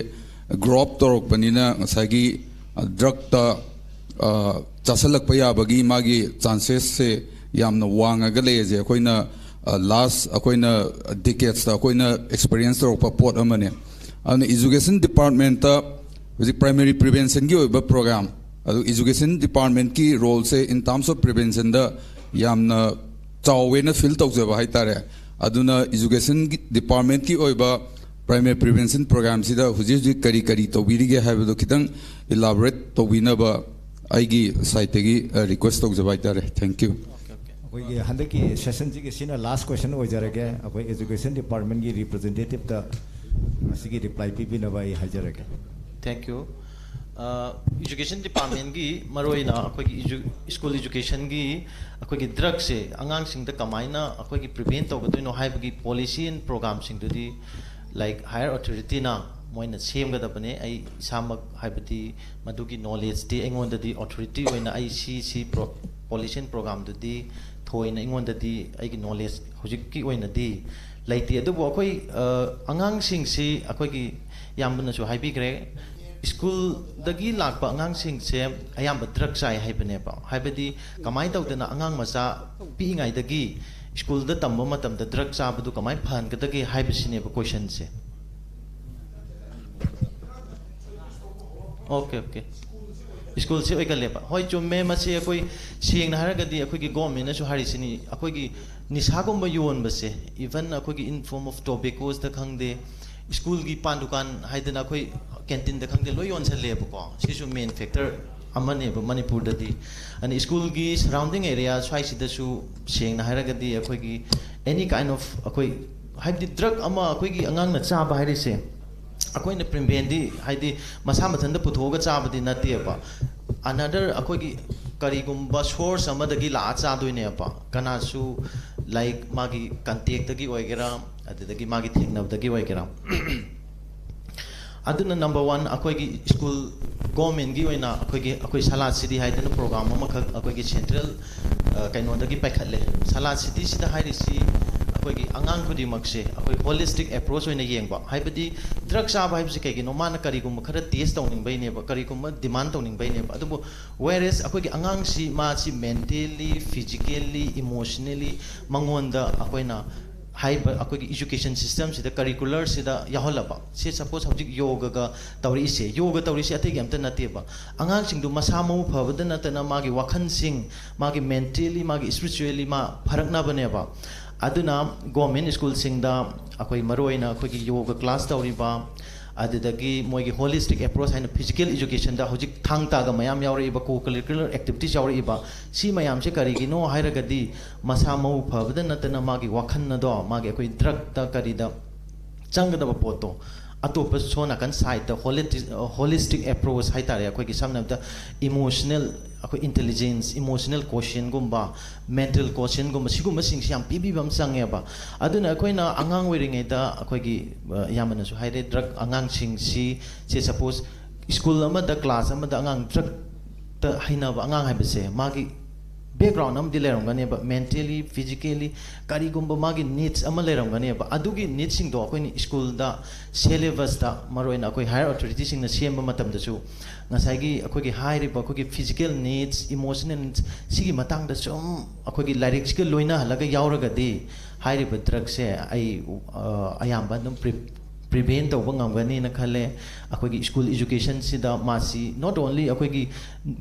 ꯒ꯭ꯔꯣ ꯑꯞ ꯇꯧꯔꯛꯄꯅꯤꯅ ꯉꯁꯥꯏꯒꯤ ꯗ꯭ꯔꯛꯇ ꯆꯥꯁꯤꯜꯂꯛꯄ ꯌꯥꯕꯒꯤ ꯃꯥꯒꯤ ꯆꯥꯟꯁꯦꯁꯁꯦ ꯌꯥꯝꯅ ꯋꯥꯡꯉꯒ ꯂꯩ꯫ ꯑꯁꯦ ꯑꯩꯈꯣꯏꯅ ꯂꯥꯁ ꯑꯩꯈꯣꯏꯅ ꯗꯤꯀꯦꯠꯁꯇ ꯑꯩꯈꯣꯏꯅ ꯑꯦꯛꯁꯄꯤꯔꯤꯌꯦꯟꯁ ꯇꯧꯔꯛꯄ ꯄꯣꯠ ꯑꯃꯅꯦ꯫ ꯑꯗꯨꯅ ꯏꯖꯨꯀꯦꯁꯟ ꯗꯤꯄꯥꯔꯠꯃꯦꯟꯇ ꯍꯧꯖꯤꯛ ꯄ꯭ꯔꯥꯏꯃꯔꯤ ꯄ꯭ꯔꯤꯚꯦꯟꯁꯟꯒꯤ ꯑꯣꯏꯕ ꯄ꯭ꯔꯣꯒ꯭ꯔꯥꯝ, ꯑꯗꯨ ꯏꯖꯨꯀꯦꯁꯟ ꯗꯤꯄꯥꯔꯠꯃꯦꯟꯀꯤ ꯔꯣꯜꯁꯦ in terms of ꯄ꯭ꯔꯤꯚꯦꯟꯁꯟꯗ ꯌꯥꯝꯅ ꯆꯥꯎꯋꯦꯅ ꯐꯤꯜ ꯇꯧꯖꯕ ꯍꯥꯏꯇꯥꯔꯦ꯫ ꯑꯗꯨꯅ ꯏꯖꯨꯀꯦꯁꯟ ꯗꯤꯄꯥꯔꯠꯃꯦꯟꯀꯤ ꯑꯣꯏꯕ ꯄ꯭ꯔꯥꯏꯃꯔꯤ ꯄ꯭ꯔꯤꯚꯦꯟꯁꯟ ꯄ꯭ꯔꯣꯒ꯭ꯔꯥꯝꯁꯤꯗ ꯍꯧꯖꯤꯛ ꯍꯧꯖꯤꯛ ꯀꯔꯤ ꯀꯔꯤ ꯇꯧꯕꯤꯔꯤꯒꯦ ꯍꯥꯏꯕꯗꯣ ꯈꯤꯇꯪ ꯏꯂꯥꯕꯣꯔꯦꯠ ꯇꯧꯕꯤꯅꯕ ꯑꯩꯒꯤ ꯁꯥꯏꯠꯇꯒꯤ ꯔꯤꯀ꯭ꯋꯦꯁ ꯇꯧꯖꯕ ꯍꯥꯏꯇꯥꯔꯦ꯫ Thank you꯫ ꯑꯩꯈꯣꯏꯒꯤ ꯍꯟꯗꯛꯀꯤ ꯁꯦꯁꯟꯁꯤꯒꯤ ꯁꯤꯅ ꯂꯥꯁ ꯀꯣꯏꯁꯟ ꯑꯣꯏꯖꯔꯒꯦ꯫ ꯑꯩꯈꯣꯏ ꯏꯖꯨꯀꯦꯁꯟ ꯗꯤꯄꯥꯔꯠꯃꯦꯟꯒꯤ ꯔꯤꯄ꯭ꯔꯖꯦꯟꯇꯦꯇꯤꯞꯇ ꯃꯁꯤꯒꯤ ꯔꯤꯄ꯭ꯂꯥꯏ ꯄꯤꯕꯤꯅꯕ ꯑꯩ ꯍꯥꯏꯖꯔꯒꯦ꯫ Thank you꯫ ꯏꯖꯨꯀꯦꯁꯟ ꯗꯤꯄꯥꯔꯠꯃꯦꯟꯒꯤ ꯃꯔꯨꯑꯣꯏꯅ ꯑꯩꯈꯣꯏꯒꯤ ꯏꯖꯨ ꯁ꯭ꯀꯨꯜ ꯏꯖꯨꯀꯦꯁꯟꯒꯤ ꯑꯩꯈꯣꯏꯒꯤ ꯗ꯭ꯔꯛꯁꯦ ꯑꯉꯥꯡꯁꯤꯡꯗ ꯀꯃꯥꯏꯅ ꯑꯩꯈꯣꯏꯒꯤ ꯄ꯭ꯔꯤꯚꯦꯟ ꯇꯧꯒꯗꯣꯏꯅꯣ ꯍꯥꯏꯕꯒꯤ ꯄꯣꯂꯤꯁꯤ ꯑꯦꯟ ꯄ꯭ꯔꯣꯒ꯭ꯔꯥꯝꯁꯤꯡꯗꯨꯗꯤ ꯂꯥꯏꯛ ꯍꯥꯌꯔ ꯑꯣꯊꯣꯔꯤꯇꯤꯅ ꯃꯣꯏꯅ ꯁꯦꯝꯒꯗꯕꯅꯦ꯫ ꯑꯩ ꯏꯁꯥꯃꯛ ꯍꯥꯏꯕꯗꯤ ꯃꯗꯨꯒꯤ ꯅꯣꯂꯦꯖꯇꯤ ꯑꯩꯉꯣꯟꯗꯗꯤ ꯑꯣꯊꯣꯔꯤꯇꯤ ꯑꯣꯏꯅ ꯑꯩ ꯁꯤ ꯁꯤ ꯄ꯭ꯔꯣ ꯄꯣꯂꯤꯁꯤ ꯑꯦꯟ ꯄ꯭ꯔꯣꯒ꯭ꯔꯥꯝꯗꯨꯗꯤ ꯊꯣꯏꯅ ꯑꯩꯉꯣꯟꯗꯗꯤ ꯑꯩꯒꯤ ꯅꯣꯂꯦꯖ ꯍꯧꯖꯤꯛꯀꯤ ꯑꯣꯏꯅꯗꯤ ꯂꯩꯇꯦ꯫ ꯑꯗꯨꯕꯨ ꯑꯩꯈꯣꯏ ꯑꯉꯥꯡꯁꯤꯡꯁꯤ ꯑꯩꯈꯣꯏꯒꯤ ꯏꯌꯥꯝꯕꯅꯁꯨ ꯍꯥꯏꯕꯤꯈ꯭ꯔꯦ, ꯁ꯭ꯀꯨꯜꯗꯒꯤ ꯂꯥꯛꯄ ꯑꯉꯥꯡꯁꯤꯡꯁꯦ ꯑꯌꯥꯝꯕ ꯗ꯭ꯔꯛ ꯆꯥꯏ ꯍꯥꯏꯕꯅꯦꯕ꯫ ꯍꯥꯏꯕꯗꯤ ꯀꯃꯥꯏꯅ ꯇꯧꯗꯅ ꯑꯉꯥꯡ ꯃꯆꯥ ꯄꯤꯛꯏꯉꯩꯗꯒꯤ ꯁ꯭ꯀꯨꯜꯗ ꯇꯝꯕ ꯃꯇꯝꯗ ꯗ꯭ꯔꯛ ꯆꯥꯕꯗꯨ ꯀꯃꯥꯏꯅ ꯐꯍꯟꯒꯗꯒꯦ ꯍꯥꯏꯕꯁꯤꯅꯦꯕ ꯀꯣꯏꯁꯟꯁꯦ꯫ Okay okay. ꯁ꯭ꯀꯨꯜꯁꯦ ꯑꯣꯏꯒꯜꯂꯦꯕ꯫ ꯍꯣꯏ, ꯆꯨꯝꯃꯦ꯫ ꯃꯁꯤ ꯑꯩꯈꯣꯏ ꯁꯦꯡꯅ ꯍꯥꯏꯔꯒꯗꯤ ꯑꯩꯈꯣꯏꯒꯤ ꯒꯣꯔꯃꯦꯟꯅꯁꯨ ꯍꯥꯏꯔꯤꯁꯤꯅꯤ, ꯑꯩꯈꯣꯏꯒꯤ ꯅꯤꯁꯥꯒꯨꯝꯕ ꯌꯣꯟꯕꯁꯦ, even ꯑꯩꯈꯣꯏꯒꯤ in form of tobacco's ꯗ ꯈꯪꯗꯦ, ꯁ꯭ꯀꯨꯜꯒꯤ ꯄꯥꯟ ꯗꯨꯀꯥꯟ ꯍꯥꯏꯗꯅ ꯑꯩꯈꯣꯏ ꯀꯦꯟꯇꯤꯟꯗ ꯈꯪꯗꯦ, ꯂꯣꯏ ꯌꯣꯟꯁꯜꯂꯦꯕꯀꯣ꯫ ꯁꯤꯁꯨ ꯃꯦꯟ ꯐꯦꯛꯇꯔ ꯑꯃꯅꯦꯕ ꯃꯅꯤꯄꯨꯔꯗꯗꯤ꯫ ꯑꯗ ꯁ꯭ꯀꯨꯜꯒꯤ ꯁꯔꯥꯎꯟꯗꯤꯡ ꯑꯦꯔꯤꯌꯥ ꯁ꯭ꯋꯥꯏꯁꯤꯗꯁꯨ ꯁꯦꯡꯅ ꯍꯥꯏꯔꯒꯗꯤ ꯑꯩꯈꯣꯏꯒꯤ any kind of ꯑꯩꯈꯣꯏ ꯍꯥꯏꯕꯗꯤ ꯗ꯭ꯔꯛ ꯑꯃ ꯑꯩꯈꯣꯏꯒꯤ ꯑꯉꯥꯡꯅ ꯆꯥꯕ ꯍꯥꯏꯔꯤꯁꯦ, ꯑꯩꯈꯣꯏꯅ ꯄ꯭ꯔꯤꯚꯦꯟꯗꯤ ꯍꯥꯏꯗꯤ ꯃꯁꯥ ꯃꯊꯟꯇ ꯄꯨꯊꯣꯛꯑꯒ ꯆꯥꯕꯗꯤ ꯅꯠꯇꯦꯕ꯫ ꯑꯅꯗꯔ ꯑꯩꯈꯣꯏꯒꯤ ꯀꯔꯤꯒꯨꯝꯕ ꯁꯣꯔꯁ ꯑꯃꯗꯒꯤ ꯂꯥꯛꯑ ꯆꯥꯗꯣꯏꯅꯦꯕ꯫ ꯀꯅꯥꯁꯨ ꯂꯥꯏꯛ ꯃꯥꯒꯤ ꯀꯟꯇꯦꯛꯇꯒꯤ ꯑꯣꯏꯒꯦꯔꯥ, ꯑꯗꯨꯗꯒꯤ ꯃꯥꯒꯤ ꯊꯦꯡꯅꯕꯗꯒꯤ ꯑꯣꯏꯒꯦꯔꯥ꯫ ꯑꯗꯨꯅ ꯅꯝꯕꯔ ꯋꯥꯟ, ꯑꯩꯈꯣꯏꯒꯤ ꯁ꯭ꯀꯨꯜ ꯒꯣꯔꯃꯦꯟꯒꯤ ꯑꯣꯏꯅ ꯑꯩꯈꯣꯏꯒꯤ, ꯑꯩꯈꯣꯏ ꯁꯂꯥ ꯁꯤꯇꯤ ꯍꯥꯏꯗꯅ ꯄ꯭ꯔꯣꯒ꯭ꯔꯥꯝ ꯑꯃꯈꯛ ꯑꯩꯈꯣꯏꯒꯤ ꯁꯦꯟꯇ꯭ꯔꯦꯜ ꯀꯩꯅꯣꯗꯒꯤ ꯄꯥꯏꯈꯠꯂꯦ꯫ ꯁꯂꯥ ꯁꯤꯇꯤꯁꯤꯗ ꯍꯥꯏꯔꯤꯁꯤ ꯑꯩꯈꯣꯏꯒꯤ ꯑꯉꯥꯡ ꯈꯨꯗꯤꯡꯃꯛꯁꯦ ꯑꯩꯈꯣꯏ ꯍꯣꯂꯤꯁꯇꯤꯛ ꯑꯦꯄ꯭ꯔꯣꯆ ꯑꯣꯏꯅ ꯌꯦꯡꯕ꯫ ꯍꯥꯏꯕꯗꯤ ꯗ꯭ꯔꯒ ꯆꯥꯕ ꯍꯥꯏꯕꯁꯤ ꯀꯩꯒꯤꯅꯣ? ꯃꯥꯅ ꯀꯔꯤꯒꯨꯝꯕ ꯈꯔ ꯇꯦꯁ ꯇꯧꯅꯤꯡꯕꯩꯅꯦꯕ, ꯀꯔꯤꯒꯨꯝꯕ ꯗꯤꯃꯥꯟ ꯇꯧꯅꯤꯡꯕꯩꯅꯦꯕ꯫ ꯑꯗꯨꯕꯨ whereas ꯑꯩꯈꯣꯏꯒꯤ ꯑꯉꯥꯡꯁꯤ, ꯃꯥꯁꯤ ꯃꯦꯟꯇꯦꯜꯂꯤ, ꯐꯤꯖꯤꯀꯦꯜꯂꯤ, ꯏꯃꯣꯁꯅꯦꯜꯂꯤ ꯃꯉꯣꯟꯗ ꯑꯩꯈꯣꯏꯅ ꯍꯥꯏꯕ ꯑꯩꯈꯣꯏꯒꯤ ꯏꯖꯨꯀꯦꯁꯟ ꯁꯤꯁꯇꯦꯝꯁꯤꯗ, ꯀꯔꯤꯀꯨꯂꯔꯁꯤꯗ ꯌꯥꯎꯍꯜꯂꯕ꯫ ꯁꯤ ꯁꯄꯣꯁ ꯍꯧꯖꯤꯛ ꯌꯣꯒꯒ ꯇꯧꯔꯛꯏꯁꯦ, ꯌꯣꯒ ꯇꯧꯔꯤꯁꯦ ꯑꯇꯩꯒꯤ ꯑꯝꯇ ꯅꯠꯇꯦꯕ꯫ ꯑꯉꯥꯡꯁꯤꯡꯗꯨ ꯃꯁꯥ ꯃꯎ ꯐꯕꯗ ꯅꯠꯇꯅ ꯃꯥꯒꯤ ꯋꯥꯈꯜꯁꯤꯡ, ꯃꯥꯒꯤ ꯃꯦꯟꯇꯦꯜꯂꯤ, ꯃꯥꯒꯤ ꯏꯁꯄꯤꯔꯤꯆꯨꯋꯦꯜꯂꯤ ꯃꯥ ꯐꯔꯛꯅꯕꯅꯦꯕ꯫ ꯑꯗꯨꯅ ꯒꯣꯔꯃꯦꯟ ꯁ꯭ꯀꯨꯜꯁꯤꯡꯗ ꯑꯩꯈꯣꯏ ꯃꯔꯨꯑꯣꯏꯅ ꯑꯩꯈꯣꯏꯒꯤ ꯌꯣꯒ ꯀ꯭ꯂꯥꯁ ꯇꯧꯔꯤꯕ, ꯑꯗꯨꯗꯒꯤ ꯃꯣꯏꯒꯤ ꯍꯣꯂꯤꯁꯇꯤꯛ ꯑꯦꯄ꯭ꯔꯣꯆ ꯍꯥꯏꯅ ꯐꯤꯖꯤꯀꯦꯜ ꯏꯖꯨꯀꯦꯁꯟꯗ ꯍꯧꯖꯤꯛ ꯊꯥꯡ ꯇꯥꯒ ꯃꯌꯥꯝ ꯌꯥꯎꯔꯛꯏꯕ, ꯀꯣ ꯀꯔꯤꯀꯨꯂꯔ ꯑꯦꯛꯇꯤꯚꯤꯇꯤꯁ ꯌꯥꯎꯔꯛꯏꯕ, ꯁꯤ ꯃꯌꯥꯝꯁꯦ ꯀꯔꯤꯒꯤꯅꯣ ꯍꯥꯏꯔꯒꯗꯤ ꯃꯁꯥ ꯃꯎ ꯐꯕꯗ ꯅꯠꯇꯅ ꯃꯥꯒꯤ ꯋꯥꯈꯜ ꯑꯗꯣ, ꯃꯥꯒꯤ ꯑꯩꯈꯣꯏ ꯗ꯭ꯔꯛꯇ ꯀꯔꯤꯗ ꯆꯪꯒꯗꯕ ꯄꯣꯠꯇꯣ ꯑꯇꯣꯞꯄ ꯁꯣꯝ ꯅꯥꯀꯟ ꯁꯥꯏꯠꯇ ꯍꯣꯂꯤꯁꯇꯤꯛ ꯑꯦꯄ꯭ꯔꯣꯆ ꯍꯥꯏꯇꯥꯔꯦ, ꯑꯩꯈꯣꯏꯒꯤ ꯁꯝꯅ ꯍꯥꯏꯔꯕꯗ ꯏꯃꯣꯁꯅꯦꯜ, ꯑꯩꯈꯣꯏ ꯏꯟꯇꯦꯂꯤꯖꯦꯟꯁ, ꯏꯃꯣꯁꯅꯦꯜ ꯀꯣꯁꯤꯌꯟꯒꯨꯝꯕ, ꯃꯦꯟꯇꯦꯜ ꯀꯣꯁꯤꯌꯟꯒꯨꯝꯕ, ꯁꯤꯒꯨꯝꯕꯁꯤꯡꯁꯤ ꯌꯥꯝ ꯄꯤꯕꯤꯕ ꯑꯃ ꯆꯪꯉꯦꯕ꯫ ꯑꯗꯨꯅ ꯑꯩꯈꯣꯏꯅ ꯑꯉꯥꯡ ꯑꯣꯏꯔꯤꯉꯩꯗ ꯑꯩꯈꯣꯏꯒꯤ, ꯑ, ꯏꯌꯥꯝꯕꯅꯁꯨ ꯍꯥꯏꯔꯦ, ꯗ꯭ꯔꯛ ꯑꯉꯥꯡꯁꯤꯡꯁꯤ, ꯁꯦ ꯁꯄꯣꯁ ꯁ꯭ꯀꯨꯜ ꯑꯃꯗ, ꯀ꯭ꯂꯥꯁ ꯑꯃꯗ ꯑꯉꯥꯡ ꯗ꯭ꯔꯛꯇ ꯍꯩꯅꯕ ꯑꯉꯥꯡ ꯍꯥꯏꯕꯁꯦ ꯃꯥꯒꯤ ꯕꯦꯛꯒ꯭ꯔꯥꯎꯟ ꯑꯃꯗꯤ ꯂꯩꯔꯝꯒꯅꯦꯕ, ꯃꯦꯟꯇꯦꯜꯂꯤ, ꯐꯤꯖꯤꯀꯦꯜꯂꯤ, ꯀꯔꯤꯒꯨꯝꯕ ꯃꯥꯒꯤ ꯅꯤꯗꯁ ꯑꯃ ꯂꯩꯔꯝꯒꯅꯦꯕ꯫ ꯑꯗꯨꯒꯤ ꯅꯤꯗꯁꯤꯡꯗꯣ ꯑꯩꯈꯣꯏꯅ ꯁ꯭ꯀꯨꯜꯗ, ꯁꯦꯂꯦꯕꯁꯇ, ꯃꯔꯨꯑꯣꯏꯅ ꯑꯩꯈꯣꯏ ꯍꯥꯌꯔ ꯑꯣꯊꯣꯔꯤꯇꯤꯁꯤꯡꯅ ꯁꯦꯝꯕ ꯃꯇꯝꯗꯁꯨ ꯉꯁꯥꯏꯒꯤ ꯑꯩꯈꯣꯏꯒꯤ ꯍꯥꯏꯔꯤꯕ ꯑꯩꯈꯣꯏꯒꯤ ꯐꯤꯖꯤꯀꯦꯜ ꯅꯤꯗꯁ, ꯏꯃꯣꯁꯅꯦꯜ ꯅꯤꯗꯁ, ꯁꯤꯒꯤ ꯃꯇꯥꯡꯗ ꯁꯨꯝ ꯑꯩꯈꯣꯏꯒꯤ ꯂꯥꯏꯔꯤꯛꯁꯤꯒ ꯂꯣꯏꯅꯍꯜꯂꯒ ꯌꯥꯎꯔꯒꯗꯤ ꯍꯥꯏꯔꯤꯕ ꯗ꯭ꯔꯛꯁꯦ ꯑꯩ, ꯑ, ꯑꯌꯥꯝꯕ ꯑꯗꯨꯝ ꯄ꯭ꯔꯤ-, ꯄ꯭ꯔꯤꯚꯦꯟ ꯇꯧꯕ ꯉꯝꯒꯅꯤꯅ ꯈꯜꯂꯦ꯫ ꯑꯩꯈꯣꯏꯒꯤ ꯁ꯭ꯀꯨꯜ ꯏꯖꯨꯀꯦꯁꯟꯁꯤꯗ ꯃꯥꯁꯤ not only ꯑꯩꯈꯣꯏꯒꯤ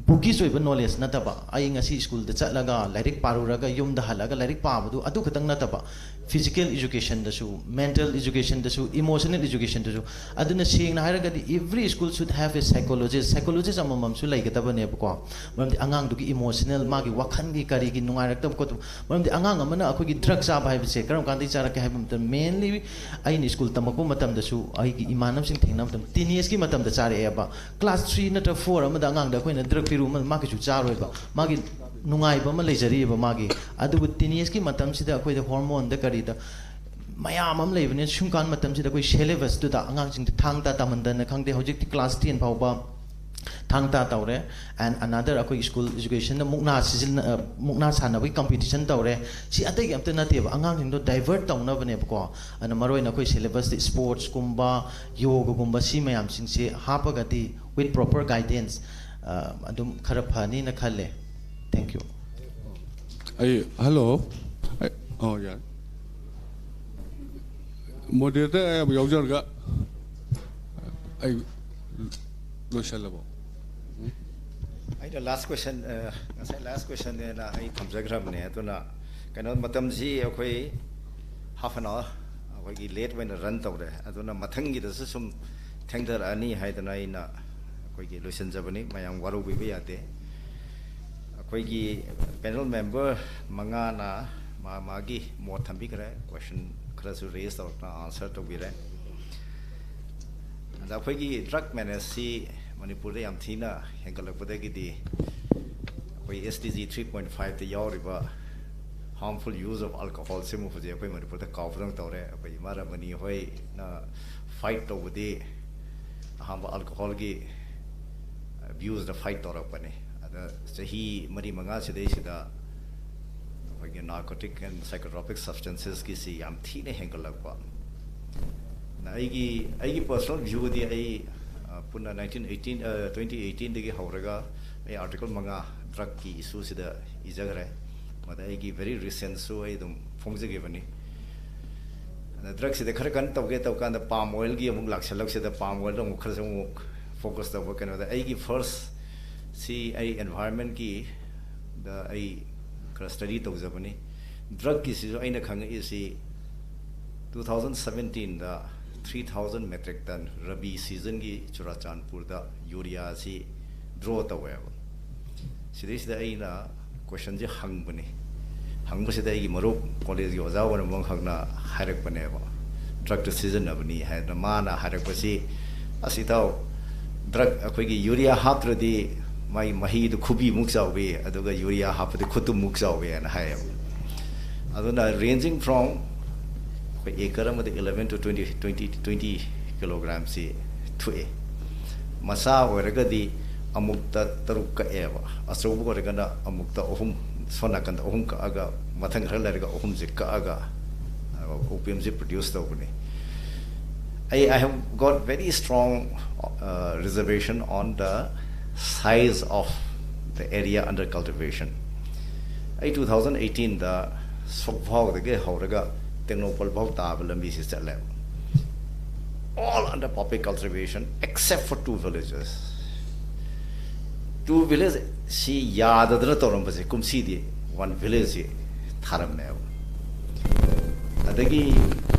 ꯕꯨꯛꯀꯤꯁ ꯑꯣꯏꯕ ꯅꯣꯂꯦꯖ ꯅꯠꯇꯕ, ꯑꯩ ꯉꯁꯤ ꯁ꯭ꯀꯨꯜꯗ ꯆꯠꯂꯒ ꯂꯥꯏꯔꯤꯛ ꯄꯥꯔꯨꯔꯒ ꯌꯨꯝꯗ ꯍꯜꯂꯛꯑꯒ ꯂꯥꯏꯔꯤꯛ ꯄꯥꯕꯗꯨ ꯑꯗꯨ ꯈꯛꯇꯪ ꯅꯠꯇꯕ, ꯐꯤꯖꯤꯀꯦꯜ ꯏꯖꯨꯀꯦꯁꯟꯗꯁꯨ, ꯃꯦꯟꯇꯦꯜ ꯏꯖꯨꯀꯦꯁꯟꯗꯁꯨ, ꯏꯃꯣꯁꯅꯦꯜ ꯏꯖꯨꯀꯦꯁꯟꯗꯁꯨ꯫ ꯑꯗꯨꯅ ꯁꯦꯡꯅ ꯍꯥꯏꯔꯒꯗꯤ every school should have a psychologist, psychologist ꯑꯃꯃꯝꯁꯨ ꯂꯩꯒꯗꯕꯅꯦꯕꯀꯣ꯫ ꯃꯔꯝꯗꯤ ꯑꯉꯥꯡꯗꯨꯒꯤ ꯏꯃꯣꯁꯅꯦꯜ, ꯃꯥꯒꯤ ꯋꯥꯈꯜꯒꯤ ꯀꯔꯤꯒꯤ ꯅꯨꯡꯉꯥꯏꯔꯛꯇꯕ ꯈꯣꯠꯇꯕ, ꯃꯔꯝꯗꯤ ꯑꯉꯥꯡ ꯑꯃꯅ ꯑꯩꯈꯣꯏꯒꯤ ꯗ꯭ꯔꯛ ꯆꯥꯕ ꯍꯥꯏꯕꯁꯦ ꯀꯔꯝ ꯀꯥꯟꯗꯒꯤ ꯆꯥꯔꯛꯀꯦ ꯍꯥꯏꯕ ꯃꯇꯝꯗ, ꯃꯦꯟꯂꯤ ꯑꯩꯅ ꯁ꯭ꯀꯨꯜ ꯇꯝꯃꯛꯄ ꯃꯇꯝꯗ ꯁꯨ ꯑꯩꯒꯤ ꯏꯃꯥꯟꯅꯕꯁꯤꯡ ꯊꯦꯡꯅꯕ ꯃꯇꯝꯗ, ꯇꯤꯟ ꯑꯦꯖꯀꯤ ꯃꯇꯝꯗ ꯆꯥꯔꯛꯑꯦꯕ꯫ ꯀ꯭ꯂꯥꯁ ꯊ꯭ꯔꯤ ꯅꯠꯇ꯭ꯔꯒ ꯐꯣꯔ ꯑꯃꯗ ꯑꯉꯥꯡꯗ ꯑꯩꯈꯣꯏꯅ ꯗ꯭ꯔꯒ ꯄꯤꯔꯨꯕ ꯃꯇꯝꯗ ꯃꯥ ꯀꯩꯁꯨ ꯆꯥꯔꯣꯏꯕ꯫ ꯃꯥꯒꯤ ꯅꯨꯡꯉꯥꯏꯕ ꯑꯃ ꯂꯩꯖꯔꯤꯑꯕ ꯃꯥꯒꯤ꯫ ꯑꯗꯨꯕꯨ ꯇꯤꯟ ꯑꯦꯖꯀꯤ ꯃꯇꯝꯁꯤꯗ ꯑꯩꯈꯣꯏꯗ ꯍꯣꯔꯃꯣꯟꯗ ꯀꯔꯤꯗ ꯃꯌꯥꯝ ꯑꯃ ꯂꯩꯕꯅꯤꯅ, ꯁꯨꯝꯀꯥꯟ ꯃꯇꯝꯁꯤꯗ ꯑꯩꯈꯣꯏ ꯁꯦꯂꯦꯕꯁꯇꯨꯗ ꯑꯉꯥꯡꯁꯤꯡꯗ ꯊꯥꯡ ꯇꯥ ꯇꯝꯍꯟꯗꯅ ꯈꯪꯗꯦ, ꯍꯧꯖꯤꯛꯇꯤ ꯀ꯭ꯂꯥꯁ ꯇꯦꯟ ꯐꯥꯎꯕ ꯊꯥꯡ ꯇꯥ ꯇꯧꯔꯦ꯫ And another, ꯑꯩꯈꯣꯏ ꯁ꯭ꯀꯨꯜ ꯏꯖꯨꯀꯦꯁꯟꯗ ꯃꯨꯛꯅꯥ ꯁꯤꯖꯤꯟꯅ-, ꯑ, ꯃꯨꯛꯅꯥ ꯁꯥꯟꯅꯕꯒꯤ ꯀꯝꯄꯤꯇꯤꯁꯟ ꯇꯧꯔꯦ꯫ ꯁꯤ ꯑꯇꯩꯒꯤ ꯑꯝꯇ ꯅꯠꯇꯦꯕ, ꯑꯉꯥꯡꯁꯤꯡꯗꯣ ꯗꯥꯏꯚꯔꯠ ꯇꯧꯅꯕꯅꯦꯕꯀꯣ꯫ ꯑꯗꯨꯅ ꯃꯔꯨꯑꯣꯏꯅ ꯑꯩꯈꯣꯏ ꯁꯦꯂꯦꯕꯁꯇ ꯁ꯭ꯄꯣꯔꯠꯁꯀꯨꯝꯕ, ꯌꯣꯒꯒꯨꯝꯕ, ꯁꯤ ꯃꯌꯥꯝꯁꯤꯡꯁꯦ ꯍꯥꯞꯄꯒꯗꯤ, with proper guidance, ꯑ, ꯑꯗꯨꯝ ꯈꯔ ꯐꯅꯤꯅ ꯈꯜꯂꯦ꯫ Thank you. ꯑꯩ, ꯍꯜꯂꯣ꯫ ꯑꯩ, ꯑꯣ, ꯌꯥꯔꯦ꯫ ꯃꯣꯗꯦꯔꯦꯇꯔ ꯑꯌꯥꯕ ꯌꯥꯎꯖꯔꯒ ꯑꯩ ꯂꯣꯏꯁꯜꯂꯕꯣ? ꯑꯩꯅ ꯂꯥꯁ ꯀꯣꯏꯁꯟ, ꯉꯁꯥꯏ ꯂꯥꯁ ꯀꯣꯏꯁꯟꯅꯦꯅ ꯑꯩ ꯊꯝꯖꯈ꯭ꯔꯕꯅꯦ꯫ ꯑꯗꯨꯅ ꯀꯩꯅꯣ, ꯃꯇꯝꯁꯤ ꯑꯩꯈꯣꯏ ꯍꯥꯐ ꯑꯦꯟ ꯑꯋꯥꯔ ꯑꯩꯈꯣꯏꯒꯤ ꯂꯦꯠ ꯑꯣꯏꯅ ꯔꯟ ꯇꯧꯔꯦ꯫ ꯑꯗꯨꯅ ꯃꯊꯪꯒꯤꯗꯁꯨ ꯁꯨꯝ ꯊꯦꯡꯊꯔꯛꯑꯅꯤ ꯍꯥꯏꯗꯅ ꯑꯩꯅ ꯑꯩꯈꯣꯏꯒꯤ ꯂꯣꯏꯁꯤꯟꯖꯕꯅꯤ꯫ ꯃꯌꯥꯝ ꯋꯥꯔꯧꯕꯤꯕ ꯌꯥꯗꯦ꯫ ꯑꯩꯈꯣꯏꯒꯤ ꯄꯦꯅꯦꯜ ꯃꯦꯝꯕꯔ ꯃꯉꯥꯅ ꯃꯥ ꯃꯥꯒꯤ ꯃꯣꯠ ꯊꯝꯕꯤꯈ꯭ꯔꯦ, ꯀꯣꯏꯁꯟ ꯈꯔꯁꯨ ꯔꯦꯁ ꯇꯧꯔꯛꯇꯅ ꯑꯟꯁꯔ ꯇꯧꯕꯤꯔꯦ꯫ ꯑꯗ ꯑꯩꯈꯣꯏꯒꯤ ꯗ꯭ꯔꯒ ꯃꯦꯅꯦꯖꯁꯤ ꯃꯅꯤꯄꯨꯔꯗ ꯌꯥꯝ ꯊꯤꯅ ꯍꯦꯟꯒꯠꯂꯛꯄꯗꯒꯤꯗꯤ ꯑꯩꯈꯣꯏ S D G three point five ꯇ ꯌꯥꯎꯔꯤꯕ harmful use of alcohol ꯁꯤꯃ ꯍꯧꯖꯤꯛ ꯑꯩꯈꯣꯏ ꯃꯅꯤꯄꯨꯔꯗ ꯀꯥꯎꯕꯗꯧꯅ ꯇꯧꯔꯦ꯫ ꯑꯩꯈꯣꯏ ꯏꯃꯥ ꯔꯃꯅꯤ ꯍꯣꯏꯅ ꯐꯥꯏꯠ ꯇꯧꯕꯗꯤ ꯑꯍꯥꯟꯕ ꯑꯜꯀꯣꯍꯣꯜꯒꯤ ꯑꯕ꯭ꯌꯨꯁꯇ ꯐꯥꯏꯠ ꯇꯧꯔꯛꯄꯅꯤ꯫ ꯑꯗ ꯆꯍꯤ ꯃꯔꯤ ꯃꯉꯥ ꯁꯤꯗꯩꯁꯤꯗ ꯑꯩꯈꯣꯏꯒꯤ narcotic and psychotropic substances ꯀꯤꯁꯤ ꯌꯥꯝ ꯊꯤꯅ ꯍꯦꯟꯒꯠꯂꯛꯄ꯫ ꯑꯗ ꯑꯩꯒꯤ, ꯑꯩꯒꯤ personal view ꯗꯤ ꯑꯩ, ꯑ, ꯄꯨꯟꯅ nineteen eighteen, ꯑ, twenty eighteen ꯗꯒꯤ ꯍꯧꯔꯒ ꯑꯩ ꯑꯥꯔꯇꯤꯀꯜ ꯃꯉꯥ ꯗ꯭ꯔꯒꯀꯤ ꯏꯁꯨꯁꯤꯗ ꯏꯖꯈ꯭ꯔꯦ꯫ ꯃꯗ ꯑꯩꯒꯤ very recent ꯁꯨ ꯑꯩ ꯑꯗꯨꯝ ꯐꯣꯡꯖꯈꯤꯕꯅꯤ꯫ ꯑꯗ ꯗ꯭ꯔꯒꯁꯤꯗ ꯈꯔ ꯀꯟꯅ ꯇꯧꯒꯦ ꯇꯧ ꯀꯥꯟꯗ ꯄꯥꯝ ꯑꯣꯏꯜꯒꯤ ꯑꯃꯨꯛ ꯂꯥꯛꯁꯜꯂꯛꯁꯤꯗ ꯄꯥꯝ ꯑꯣꯏꯜꯗ ꯑꯃꯨꯛ ꯈꯔꯁꯨ ꯑꯃꯨꯛ ꯐꯣꯀꯁ ꯇꯧꯕ꯫ ꯀꯩꯅꯣꯗ ꯑꯩꯒꯤ ꯐꯥꯔꯁ ꯁꯤ ꯑꯩ environment ꯀꯤꯗ ꯑꯩ ꯈꯔ ꯁ꯭ꯇꯗꯤ ꯇꯧꯖꯕꯅꯤ꯫ ꯗ꯭ꯔꯒꯀꯤꯁꯤꯁꯨ ꯑꯩꯅ ꯈꯪꯉꯛꯏꯁꯤ two thousand seventeen ꯗ three thousand metric ton Ravi ꯁꯤꯖꯟꯒꯤ ꯆꯨꯔꯥꯆꯥꯟꯄꯨꯔꯗ ꯌꯨꯔꯤꯌꯥꯁꯤ ꯗ꯭ꯔꯣ ꯇꯧꯋꯦꯕ꯫ ꯁꯤꯗꯩꯁꯤꯗ ꯑꯩꯅ ꯀꯣꯏꯁꯟꯁꯦ ꯍꯪꯕꯅꯤ꯫ ꯍꯪꯕꯁꯤꯗ ꯑꯩꯒꯤ ꯃꯔꯨꯞ ꯀꯣꯂꯦꯖꯀꯤ ꯑꯣꯖꯥ ꯑꯣꯏꯔꯝꯕ ꯑꯃꯈꯛꯅ ꯍꯥꯏꯔꯛꯄꯅꯦꯕ, ꯗ꯭ꯔꯛꯇ ꯁꯤꯖꯤꯟꯅꯕꯅꯤ ꯍꯥꯏꯗꯅ ꯃꯥꯅ ꯍꯥꯏꯔꯛꯄꯁꯤ, "ꯑꯁ ꯏꯇꯥꯎ, ꯗ꯭ꯔꯛ ꯑꯩꯈꯣꯏꯒꯤ ꯌꯨꯔꯤꯌꯥ ꯍꯥꯞꯇ꯭ꯔꯗꯤ ꯃꯥꯒꯤ ꯃꯍꯤꯗꯨ ꯈꯨꯕꯤꯃꯨꯛ ꯆꯥꯎꯋꯤ, ꯑꯗꯨꯒ ꯌꯨꯔꯤꯌꯥ ꯍꯥꯞꯄꯗꯤ ꯈꯨꯠꯇꯨꯃꯨꯛ ꯆꯥꯎꯋꯤ" ꯍꯥꯏꯅ ꯍꯥꯏꯌꯦꯕ꯫ ꯑꯗꯨꯅ ranging from ꯑꯩꯈꯣꯏ ꯑꯦꯀꯔ ꯑꯃꯗ eleven to twenty, twenty, twenty ꯀꯤꯂꯣꯒ꯭ꯔꯥꯝꯁꯤ ꯊꯣꯛꯑꯦ꯫ ꯃꯆꯥ ꯑꯣꯏꯔꯒꯗꯤ ꯑꯃꯨꯛꯇ ꯇꯔꯨꯛ ꯀꯛꯑꯦꯕ, ꯑꯆꯧꯕ ꯑꯣꯏꯔꯒꯅ ꯑꯃꯨꯛꯇ ꯑꯍꯨꯝ, ꯁꯣꯝ ꯅꯥꯀꯟꯗ ꯑꯍꯨꯝ ꯀꯛꯑꯒ ꯃꯊꯪ ꯈꯔ ꯂꯩꯔꯒ ꯑꯍꯨꯝꯁꯦ ꯀꯛꯑꯒ ꯑꯣꯄꯤꯌꯝꯁꯦ ꯄ꯭ꯔꯣꯗ꯭ꯌꯨꯁ ꯇꯧꯕꯅꯤ꯫ ꯑꯩ, I have got very strong, uh, reservation on the size of the area under cultivation. ꯑꯩ two thousand eighteenꯗ ꯁꯣꯛꯐꯥꯎꯗꯒꯤ ꯍꯧꯔꯒ ꯇꯦꯡꯅꯧꯄꯜ ꯐꯥꯎ ꯇꯥꯕ ꯂꯝꯕꯤꯁꯤ ꯆꯠꯂꯦꯕ, all under poppy cultivation except for two villages. Two village ꯁꯤ ꯌꯥꯗꯗꯅ ꯇꯧꯔꯝꯕꯁꯦ ꯀꯨꯝꯁꯤꯗꯤ one village ꯁꯤ ꯊꯥꯔꯝꯃꯦꯕ꯫ ꯑꯗꯒꯤ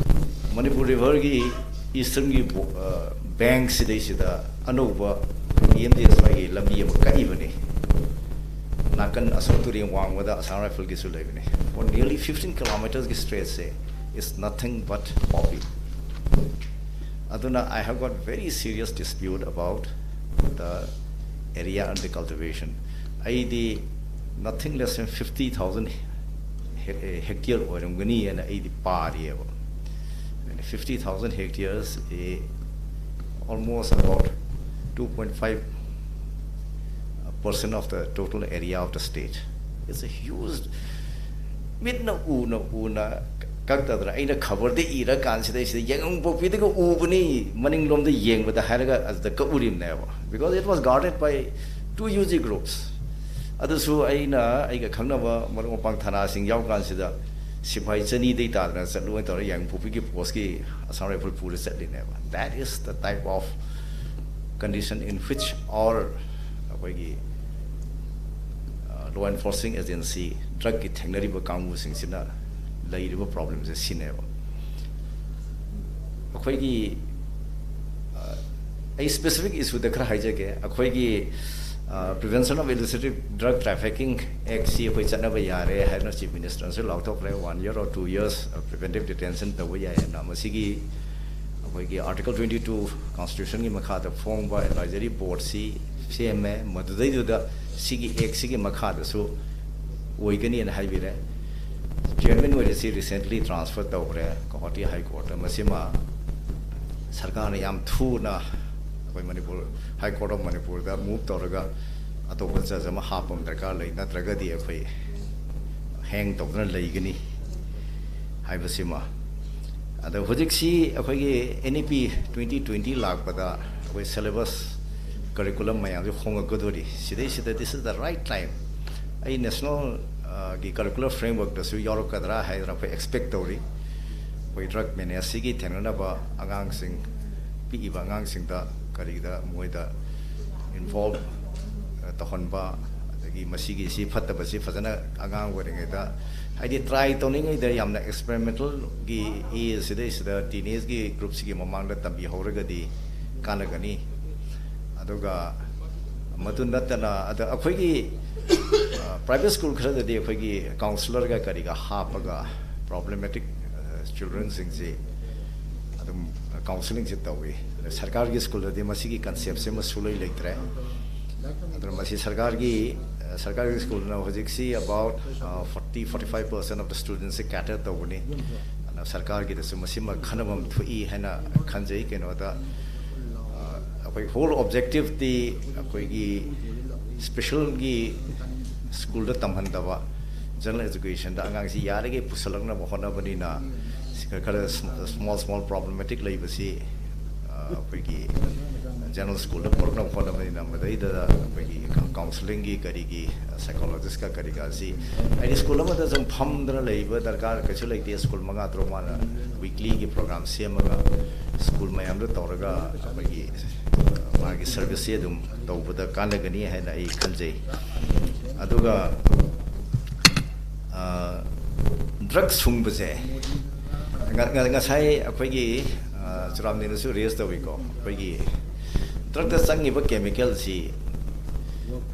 ꯃꯅꯤꯄꯨꯔ ꯔꯤꯚꯔꯒꯤ ꯏꯁꯇꯔꯟꯒꯤ ꯕꯦꯡꯛ ꯁꯤꯗꯩꯁꯤꯗ ꯑꯅꯧꯕ ꯄꯤ ꯑꯦꯝ ꯖꯤ ꯑꯦꯁ ꯋꯥꯏꯒꯤ ꯂꯝꯕꯤ ꯑꯃ ꯀꯛꯏꯕꯅꯤ, ꯅꯥꯀꯟ ꯑꯁꯣꯝ ꯇꯨꯔꯦꯟ ꯋꯥꯡꯃꯗ ꯑꯁꯥꯝ ꯔꯥꯏꯐꯜꯒꯤꯁꯨ ꯂꯩꯕꯅꯤ꯫ For nearly fifteen kilometres ꯒꯤ stretch say is nothing but poppy. ꯑꯗꯨꯅ I have got very serious dispute about the area under cultivation. ꯑꯩꯗꯤ nothing less than fifty thousand hectare ꯑꯣꯏꯔꯝꯒꯅꯤ ꯍꯥꯏꯅ ꯑꯩꯗꯤ ꯄꯥꯔꯤꯑꯕ꯫ Fifty thousand hectares is almost about two point five percent of the total area of the state. It's a huge, ꯃꯤꯠꯅ ꯎꯅ ꯎꯅ ꯀꯛꯇꯗꯅ ꯑꯩꯅ ꯈꯕꯔꯗ ꯏꯔ ꯀꯥꯟꯁꯤꯗꯩꯁꯤꯗ ꯌꯥꯏꯉꯪꯄꯣꯛꯄꯤꯗꯒ ꯎꯕꯅꯤ, ꯃꯅꯤꯡꯂꯣꯝꯗ ꯌꯦꯡꯕꯗ ꯍꯥꯏꯔꯒ ꯑꯗꯨꯗ ꯀꯛꯎꯔꯤꯕꯅꯦꯕ, because it was guarded by two U G groups. ꯑꯗꯨꯁꯨ ꯑꯩꯅ ꯑꯩꯒ ꯈꯪꯅꯕ ꯃꯔꯨꯞ ꯃꯄꯥꯡ ꯊꯅꯥꯁꯤꯡ ꯌꯥꯎ ꯀꯥꯟꯁꯤꯗ ꯁꯤꯐꯥꯏ ꯆꯅꯤꯗꯩ ꯇꯥꯗꯅ ꯆꯠꯂꯨ ꯍꯥꯏꯅ ꯇꯧꯔꯒ ꯌꯥꯏꯉꯪꯄꯣꯛꯄꯤꯒꯤ ꯄꯣꯁꯀꯤ ꯑꯁꯥꯝ ꯔꯥꯏꯐꯜ ꯄꯨꯔ ꯆꯠꯂꯤꯅꯦꯕ꯫ That is the type of condition in which our ꯑꯩꯈꯣꯏꯒꯤ ꯂꯣ ꯑꯦꯟꯐꯣꯔꯁꯤꯡ ꯑꯦꯖꯦꯟꯁꯤ, ꯗ꯭ꯔꯛꯀꯤ ꯊꯦꯡꯅꯔꯤꯕ ꯀꯥꯡꯕꯨꯁꯤꯡꯁꯤꯅ ꯂꯩꯔꯤꯕ ꯄ꯭ꯔꯣꯕ꯭ꯂꯦꯝꯁꯦ ꯁꯤꯅꯦꯕ꯫ ꯑꯩꯈꯣꯏꯒꯤ, ꯑ, ꯑꯩ ꯁ꯭ꯄꯦꯁꯤꯐꯤꯛ ꯏꯁꯨꯗ ꯈꯔ ꯍꯥꯏꯖꯒꯦ꯫ ꯑꯩꯈꯣꯏꯒꯤ, Prevention of Illicit Drug Trafficking Act ꯁꯤ ꯑꯩꯈꯣꯏ ꯆꯠꯅꯕ ꯌꯥꯔꯦ ꯍꯥꯏꯅ Chief Minister ꯅꯁꯨ ꯂꯥꯎꯊꯣꯛꯈ꯭ꯔꯦ꯫ One year or two years preventive detention ꯇꯧꯕ ꯌꯥꯏ ꯍꯥꯏꯅ꯫ ꯃꯁꯤꯒꯤ ꯑꯩꯈꯣꯏꯒꯤ Article twenty two Constitution ꯒꯤ ꯃꯈꯥꯗ ꯐꯣꯡꯕ Advisory Board ꯁꯤ ꯁꯦꯝꯃꯦ꯫ ꯃꯗꯨꯗꯩꯗꯨꯗ ꯁꯤꯒꯤ Act ꯁꯤꯒꯤ ꯃꯈꯥꯗꯁꯨ ꯑꯣꯏꯒꯅꯤꯅ ꯍꯥꯏꯕꯤꯔꯦ꯫ Chairman ꯑꯣꯏꯔꯤꯁꯤ recently transfer ꯇꯧꯈ꯭ꯔꯦ Guwahati High Court ꯇ꯫ ꯃꯁꯤꯃ ꯁꯔꯀꯥꯔꯅ ꯌꯥꯝ ꯊꯨꯅ ꯑꯩꯈꯣꯏ ꯃꯅꯤꯄꯨꯔ High Court of ꯃꯅꯤꯄꯨꯔꯗ move ꯇꯧꯔꯒ ꯑꯇꯣꯞꯄ judge ꯑꯃ ꯍꯥꯞꯄ ꯑꯃ ꯗꯔꯀꯥꯔ ꯂꯩ, ꯅꯠꯇ꯭ꯔꯒꯗꯤ ꯑꯩꯈꯣꯏ hang ꯇꯧꯗꯨꯅ ꯂꯩꯒꯅꯤ ꯍꯥꯏꯕꯁꯤꯃ꯫ ꯑꯗꯣ ꯍꯧꯖꯤꯛꯁꯤ ꯑꯩꯈꯣꯏꯒꯤ N E P twenty twenty ꯂꯥꯛꯄꯗ ꯑꯩꯈꯣꯏ syllabus, curriculum ꯃꯌꯥꯝꯁꯦ ꯍꯣꯡꯉꯛꯀꯗꯣꯔꯤ꯫ ꯁꯤꯗꯩꯁꯤꯗ this is the right time꯫ ꯑꯩ national ꯒꯤ curricular framework ꯇꯁꯨ ꯌꯥꯎꯔꯛꯀꯗ꯭ꯔꯥ ꯍꯥꯏꯗꯅ ꯑꯩꯈꯣꯏ expect ꯇꯧꯔꯤ꯫ ꯑꯩꯈꯣꯏ drug menace ꯁꯤꯒꯤ ꯊꯦꯡꯅꯅꯕ ꯑꯉꯥꯡꯁꯤꯡ, ꯄꯤꯛꯏꯕ ꯑꯉꯥꯡꯁꯤꯡꯗ ꯀꯔꯤꯗ ꯃꯣꯏꯗ involve ꯇꯧꯍꯟꯕ, ꯑꯗꯒꯤ ꯃꯁꯤꯒꯤ ꯁꯤ ꯐꯠꯇꯕꯁꯤ ꯐꯖꯅ ꯑꯉꯥꯡ ꯑꯣꯏꯔꯤꯉꯩꯗ, ꯍꯥꯏꯗꯤ try ꯇꯧꯅꯤꯡꯉꯩꯗ ꯌꯥꯝꯅ experimental ꯒꯤ age ꯁꯤꯗꯩꯁꯤꯗ teenage ꯒꯤ group ꯁꯤꯒꯤ ꯃꯃꯥꯡꯗ ꯇꯝꯕꯤꯍꯧꯔꯒꯗꯤ ꯀꯥꯟꯅꯒꯅꯤ꯫ ꯑꯗꯨꯒ ꯃꯗꯨ ꯅꯠꯇꯅ ꯑꯗ ꯑꯩꯈꯣꯏꯒꯤ private school ꯈꯔꯗꯗꯤ ꯑꯩꯈꯣꯏꯒꯤ counsellor ꯒ ꯀꯔꯤꯒ ꯍꯥꯞꯄꯒ problematic children ꯁꯤꯡꯁꯤ ꯑꯗꯨꯝ counselling ꯁꯦ ꯇꯧꯏ꯫ ꯑꯗ ꯁꯔꯀꯥꯔꯒꯤ school ꯗꯗꯤ ꯃꯁꯤꯒꯤ concept ꯁꯤꯃ ꯁꯨꯡꯂꯩ ꯂꯩꯇ꯭ꯔꯦ꯫ ꯑꯗꯨꯅ ꯃꯁꯤ ꯁꯔꯀꯥꯔꯒꯤ ꯁꯔꯀꯥꯔꯒꯤ school ꯅ ꯍꯧꯖꯤꯛꯁꯤ about forty forty five percent of the students say cater ꯇꯧꯕꯅꯤ꯫ ꯑꯗꯨꯅ ꯁꯔꯀꯥꯔꯒꯤꯗꯁꯨ ꯃꯁꯤꯃ ꯈꯟꯅꯐꯝ ꯊꯣꯛꯏ ꯍꯥꯏꯅ ꯈꯟꯖꯩ꯫ ꯀꯩꯅꯣꯗ ꯑꯩꯈꯣꯏ whole objective ꯇꯤ ꯑꯩꯈꯣꯏꯒꯤ special ꯒꯤ school ꯗ ꯇꯝꯍꯟꯗꯕ, general education ꯗ ꯑꯉꯥꯡꯁꯤ ꯌꯥꯔꯤꯈꯩ ꯄꯨꯁꯜꯂꯛꯅꯕ ꯍꯣꯠꯅꯕꯅꯤꯅ, ꯁꯤ ꯈꯔ ꯈꯔ small small problematic ꯂꯩꯕꯁꯤ ꯑꯩꯈꯣꯏꯒꯤ general school ꯗ ꯄꯨꯔꯛꯅꯕ ꯍꯣꯠꯅꯕꯅꯤꯅ, ꯃꯗꯩꯗ ꯑꯩꯈꯣꯏꯒꯤ counselling ꯒꯤ ꯀꯔꯤꯒꯤ psychologist ꯀ ꯀꯔꯤꯒꯁꯤ ꯍꯥꯏꯗꯤ school ꯑꯃꯗ ꯁꯨꯝ ꯐꯝꯗꯅ ꯂꯩꯕ ꯗꯔꯀꯥꯔ ꯀꯩꯁꯨ ꯂꯩꯇꯦ꯫ School ꯃꯉꯥ ꯇꯔꯨꯛ ꯃꯥꯅ weekly ꯒꯤ program ꯁꯦꯝꯃꯒ school ꯃꯌꯥꯝꯗ ꯇꯧꯔꯒ ꯑꯩꯈꯣꯏꯒꯤ ꯃꯥꯒꯤ service ꯁꯦ ꯑꯗꯨꯝ ꯇꯧꯕꯗ ꯀꯥꯟꯅꯒꯅꯤ ꯍꯥꯏꯅ ꯑꯩ ꯈꯟꯖꯩ꯫ ꯑꯗꯨꯒ drug ꯁꯨꯡꯕꯁꯦ ꯉ- ꯉ- ꯉꯁꯥꯏ ꯑꯩꯈꯣꯏꯒꯤ ꯆꯨꯔꯥꯝꯅꯤꯅꯁꯨ raise ꯇꯧꯏꯀꯣ꯫ ꯑꯩꯈꯣꯏꯒꯤ drug ꯇ ꯆꯪꯉꯤꯕ chemical ꯁꯤ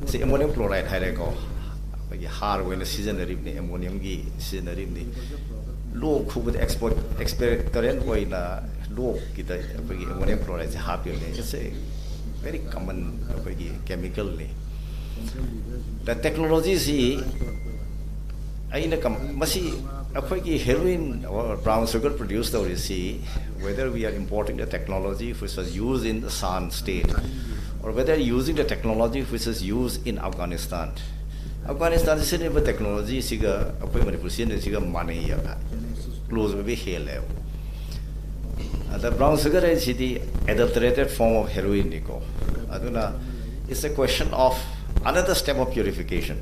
ꯁꯤ ꯑꯦꯃꯣꯅꯤꯌꯝ ꯀ꯭ꯂꯣꯔꯥꯏꯗ ꯍꯥꯏꯔꯦꯀꯣ, ꯑꯩꯈꯣꯏꯒꯤ ꯍꯥꯔ ꯑꯣꯏꯅ ꯁꯤꯖꯤꯟꯅꯔꯤꯕꯅꯤ, ꯑꯦꯃꯣꯅꯤꯌꯝꯒꯤ ꯁꯤꯖꯤꯟꯅꯔꯤꯕꯅꯤ꯫ ꯂꯣꯛ ꯈꯨꯕꯗ ꯑꯦꯛꯁꯄꯣꯔꯠ ꯑꯦꯛꯁꯄꯦꯛꯇꯣꯔꯦꯟ ꯑꯣꯏꯅ ꯂꯣꯛꯀꯤꯗ ꯑꯩꯈꯣꯏꯒꯤ ꯑꯦꯃꯣꯅꯤꯌꯝ ꯀ꯭ꯂꯣꯔꯥꯏꯗꯁꯦ ꯍꯥꯞꯄꯤꯕꯅꯦ꯫ It's a very common ꯑꯩꯈꯣꯏꯒꯤ ꯀꯦꯃꯤꯀꯦꯜꯅꯤ꯫ ꯇꯦꯛꯅꯣꯂꯣꯖꯤꯁꯤ ꯑꯩꯅ ꯃꯁꯤ ꯑꯩꯈꯣꯏꯒꯤ ꯍꯦꯔꯣꯏꯟ ꯕ꯭ꯔꯥꯎꯟ ꯁꯨꯒꯔ ꯄ꯭ꯔꯣꯗ꯭ꯌꯨꯁ ꯇꯧꯔꯤꯁꯤ, whether we are importing the technology which is used in the Shan state or whether using the technology which is used in Afghanistan꯫ ꯑꯐꯒꯥꯅꯤꯁꯇꯥꯟꯗ ꯁꯤꯖꯤꯟꯅꯔꯤꯕ ꯇꯦꯛꯅꯣꯂꯣꯖꯤꯁꯤꯒ ꯑꯩꯈꯣꯏ Manipur ꯁꯤꯖꯤꯟꯅꯔꯤꯁꯤꯒ ꯃꯥꯟꯅꯩꯌꯦꯕ, close ꯑꯣꯏꯕ ꯍꯦꯜꯂꯦꯕ꯫ ꯑꯗ ꯕ꯭ꯔꯥꯎꯟ ꯁꯨꯒꯔ ꯍꯥꯏꯁꯤꯗꯤ adulterated form of heroinꯅꯤꯀꯣ꯫ ꯑꯗꯨꯅ it's a question of another step of purification꯫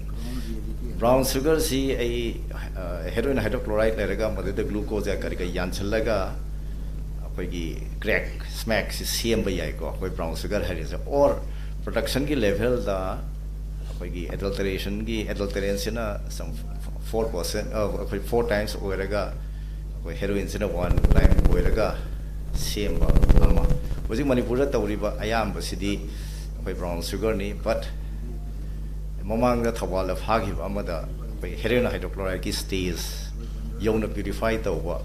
Brown ꯁꯨꯒꯔꯁꯤ ꯑꯩ ꯍꯦꯔꯣꯏꯟ ꯍꯥꯏꯗ꯭ꯔꯣꯀ꯭ꯂꯣꯔꯥꯏꯗ ꯂꯩꯔꯒ ꯃꯗꯨꯗ ꯒ꯭ꯂꯨꯀꯣꯖ ꯀꯔꯤ ꯀꯔꯤ ꯌꯥꯟꯁꯤꯜꯂꯒ ꯑꯩꯈꯣꯏꯒꯤ ꯀ꯭ꯔꯦꯛ ꯁ꯭ꯃꯦꯛꯁꯤ ꯁꯦꯝꯕ ꯌꯥꯏꯀꯣ꯫ ꯑꯩꯈꯣꯏ ꯕ꯭ꯔꯥꯎꯟ ꯁꯨꯒꯔ ꯍꯥꯏꯔꯤꯁꯦ ꯑꯣꯔ ꯄ꯭ꯔꯣꯗꯛꯁꯟꯒꯤ ꯂꯦꯚꯦꯜꯗ ꯑꯩꯈꯣꯏꯒꯤ ꯑꯦꯗꯜꯇꯔꯦꯁꯟꯒꯤ ꯑꯦꯗꯜꯇꯔꯦꯟꯁꯤꯅ ꯁꯝ ꯐꯣꯔ ꯄꯥꯔꯁꯦꯟ ꯑꯩꯈꯣꯏ ꯐꯣꯔ ꯇꯥꯏꯝꯁ ꯑꯣꯏꯔꯒ ꯑꯩꯈꯣꯏ ꯍꯦꯔꯣꯏꯟꯁꯤꯅ ꯋꯥꯟ ꯇꯥꯏꯝ ꯑꯣꯏꯔꯒ ꯁꯦꯝꯕ ꯑꯃ꯫ ꯍꯧꯖꯤꯛ ꯃꯅꯤꯄꯨꯔꯗ ꯇꯧꯔꯤꯕ ꯑꯌꯥꯝꯕꯁꯤꯗꯤ ꯑꯩꯈꯣꯏ ꯕ꯭ꯔꯥꯎꯟ ꯁꯨꯒꯔꯅꯤ꯫ ꯕꯠ ꯃꯃꯥꯡꯗ ꯊꯧꯕꯥꯜꯗ ꯐꯥꯈꯤꯕ ꯑꯃꯗ ꯑꯩꯈꯣꯏ ꯍꯦꯔꯣꯏꯟ ꯍꯥꯏꯗ꯭ꯔꯣꯀ꯭ꯂꯣꯔꯥꯏꯗꯀꯤ ꯁ꯭ꯇꯦꯖ ꯌꯧꯅ ꯄ꯭ꯌꯨꯔꯤꯐꯥꯏ ꯇꯧꯕ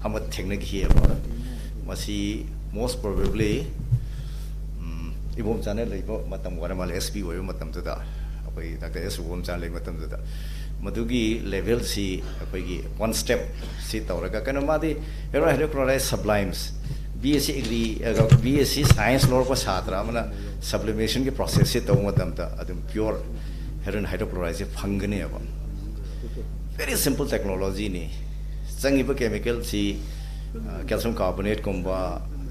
ꯑꯃ ꯊꯦꯡꯅꯈꯤꯑꯕ꯫ ꯃꯁꯤ most probably ꯏꯕꯣꯝꯆꯥꯅ ꯂꯩꯕ ꯃꯇꯝ ꯑꯣꯏꯔ ꯃꯥꯜꯂꯦ, ꯑꯦꯁ ꯄꯤ ꯑꯣꯏꯕ ꯃꯇꯝꯗꯨꯗ, ꯑꯩꯈꯣꯏ ꯗꯥꯛꯇꯔ ꯑꯦꯁ ꯏꯕꯣꯝꯆꯥꯅ ꯂꯩꯕ ꯃꯇꯝꯗꯨꯗ꯫ ꯃꯗꯨꯒꯤ ꯂꯦꯚꯦꯜꯁꯤ ꯑꯩꯈꯣꯏꯒꯤ ꯋꯥꯟ ꯁ꯭ꯇꯦꯞ ꯁꯤ ꯇꯧꯔꯒ ꯀꯩꯅꯣ ꯃꯥꯗꯤ heroine ꯍꯥꯏꯗ꯭ꯔꯣꯀ꯭ꯂꯣꯔꯥꯏꯗ ꯁꯕ꯭ꯂꯥꯏꯝꯁ, B S C agri B S C science ꯂꯧꯔꯛꯄ ꯁꯥꯇ꯭ꯔ ꯑꯃꯅ ꯁꯕ꯭ꯂꯤꯃꯦꯁꯟꯒꯤ ꯄ꯭ꯔꯣꯁꯦꯁꯁꯤ ꯇꯧꯕ ꯃꯇꯝꯗ ꯑꯗꯨꯝ ꯄ꯭ꯌꯣꯔ ꯍꯦꯔꯣꯏꯟ ꯍꯥꯏꯗ꯭ꯔꯣꯀ꯭ꯂꯣꯔꯥꯏꯗꯁꯦ ꯐꯪꯒꯅꯦꯕ꯫ ꯚꯦꯔꯤ ꯁꯤꯝꯄꯜ ꯇꯦꯛꯅꯣꯂꯣꯖꯤꯅꯤ꯫ ꯆꯪꯉꯤꯕ ꯀꯦꯃꯤꯀꯦꯜꯁꯤ ꯀꯦꯜꯁꯤꯌꯝ ꯀꯥꯔꯕꯣꯅꯦꯠꯀꯨꯝꯕ,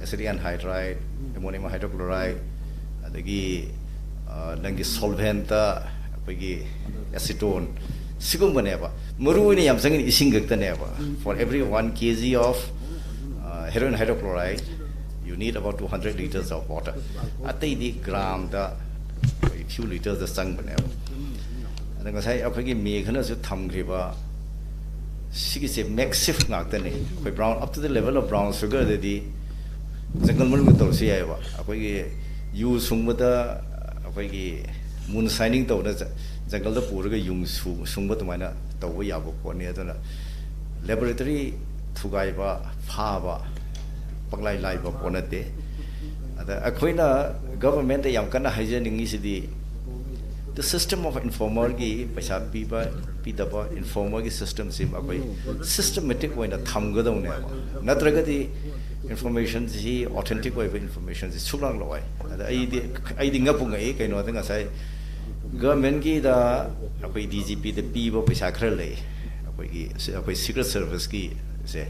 ꯑꯦꯁꯤꯇꯤꯛ ꯑꯦꯟꯍꯥꯏꯗ꯭ꯔꯥꯏꯗ, ꯑꯦꯃꯣꯅꯤꯌꯝ ꯍꯥꯏꯗ꯭ꯔꯣꯀ꯭ꯂꯣꯔꯥꯏꯗ, ꯑꯗꯒꯤ ꯅꯪꯒꯤ ꯁꯣꯜꯚꯦꯟꯇ ꯑꯩꯈꯣꯏꯒꯤ ꯑꯦꯁꯤꯇꯣꯟ, ꯁꯤꯒꯨꯝꯕꯅꯦꯕ꯫ ꯃꯔꯨ ꯑꯣꯏꯅ ꯌꯥꯝ ꯆꯪꯉꯤꯅ ꯏꯁꯤꯡ ꯈꯛꯇꯅꯦꯕ꯫ For every one kg of heroin hydrochloride, you need about two hundred liters of water꯫ ꯑꯇꯩꯗꯤ ꯒ꯭ꯔꯥꯝꯗ ꯑꯩꯈꯣꯏ ꯐ꯭ꯌꯨ ꯂꯤꯇꯔꯗ ꯆꯪꯕꯅꯦꯕ꯫ ꯑꯗ ꯉꯁꯥꯏ ꯑꯩꯈꯣꯏꯒꯤ ꯃꯦꯘꯅꯁꯨ ꯊꯝꯈ꯭ꯔꯤꯕ ꯁꯤꯒꯤꯁꯦ ꯃꯦꯛꯁꯤꯐ ꯉꯥꯛꯇꯅꯤ꯫ ꯑꯩꯈꯣꯏ brown, up to the level of brown sugarꯗꯗꯤ ꯖꯪꯒꯜ ꯃꯅꯨꯡꯗ ꯇꯧꯔꯁꯨ ꯌꯥꯏꯑꯕ꯫ ꯑꯩꯈꯣꯏꯒꯤ ꯌꯨ ꯁꯨꯡꯕꯗ ꯑꯩꯈꯣꯏꯒꯤ ꯃꯨꯟ ꯁꯥꯏꯅꯤꯡ ꯇꯧꯅ ꯖ-, ꯖꯪꯒꯜꯗ ꯄꯨꯔꯒ ꯌꯨꯡ ꯁꯨ-, ꯁꯨꯡꯕ ꯑꯗꯨꯃꯥꯏꯅ ꯇꯧꯕ ꯌꯥꯕ ꯄꯣꯠꯅꯤ꯫ ꯑꯗꯨꯅ ꯂꯦꯕꯣꯔꯦꯇꯔꯤ ꯊꯨꯒꯥꯏꯕ, ꯐꯥꯕ ꯄꯪꯂꯥꯏ ꯂꯥꯏꯕ ꯄꯣꯠ ꯅꯠꯇꯦ꯫ ꯑꯗ ꯑꯩꯈꯣꯏꯅ ꯒꯚꯔꯟꯃꯦꯟꯠꯇ ꯌꯥꯝ ꯀꯟꯅ ꯍꯥꯏꯖꯅꯤꯡꯉꯤꯁꯤꯗꯤ, the system of informerꯒꯤ ꯄꯩꯁꯥ ꯄꯤꯕ ꯄꯤꯗꯕ, informerꯒꯤ systemꯁꯤ ꯑꯩꯈꯣꯏ systematic ꯑꯣꯏꯅ ꯊꯝꯒꯗꯧꯅꯦꯕ꯫ ꯅꯠꯇ꯭ꯔꯒꯗꯤ informationꯁꯤ, authentic ꯑꯣꯏꯕ informationꯁꯤ ꯁꯨꯡꯂꯥꯛ ꯂꯥꯛꯑꯣꯏ꯫ ꯑꯗ ꯑꯩꯗꯤ, ꯑꯩꯗꯤ ꯉꯛꯄꯨ ꯉꯛꯏ꯫ ꯀꯩꯅꯣꯗ ꯉꯁꯥꯏ ꯒꯚꯔꯟꯃꯦꯟꯠꯀꯤꯗ ꯑꯩꯈꯣꯏ ꯗꯤ ꯖꯤ ꯄꯤꯗ ꯄꯤꯕ ꯄꯩꯁꯥ ꯈꯔ ꯂꯩ, ꯑꯩꯈꯣꯏꯒꯤ ꯁꯤ-, ꯑꯩꯈꯣꯏ ꯁꯤꯀ꯭ꯔꯦꯠ ꯁꯔꯚꯤꯁꯀꯤꯁꯦ꯫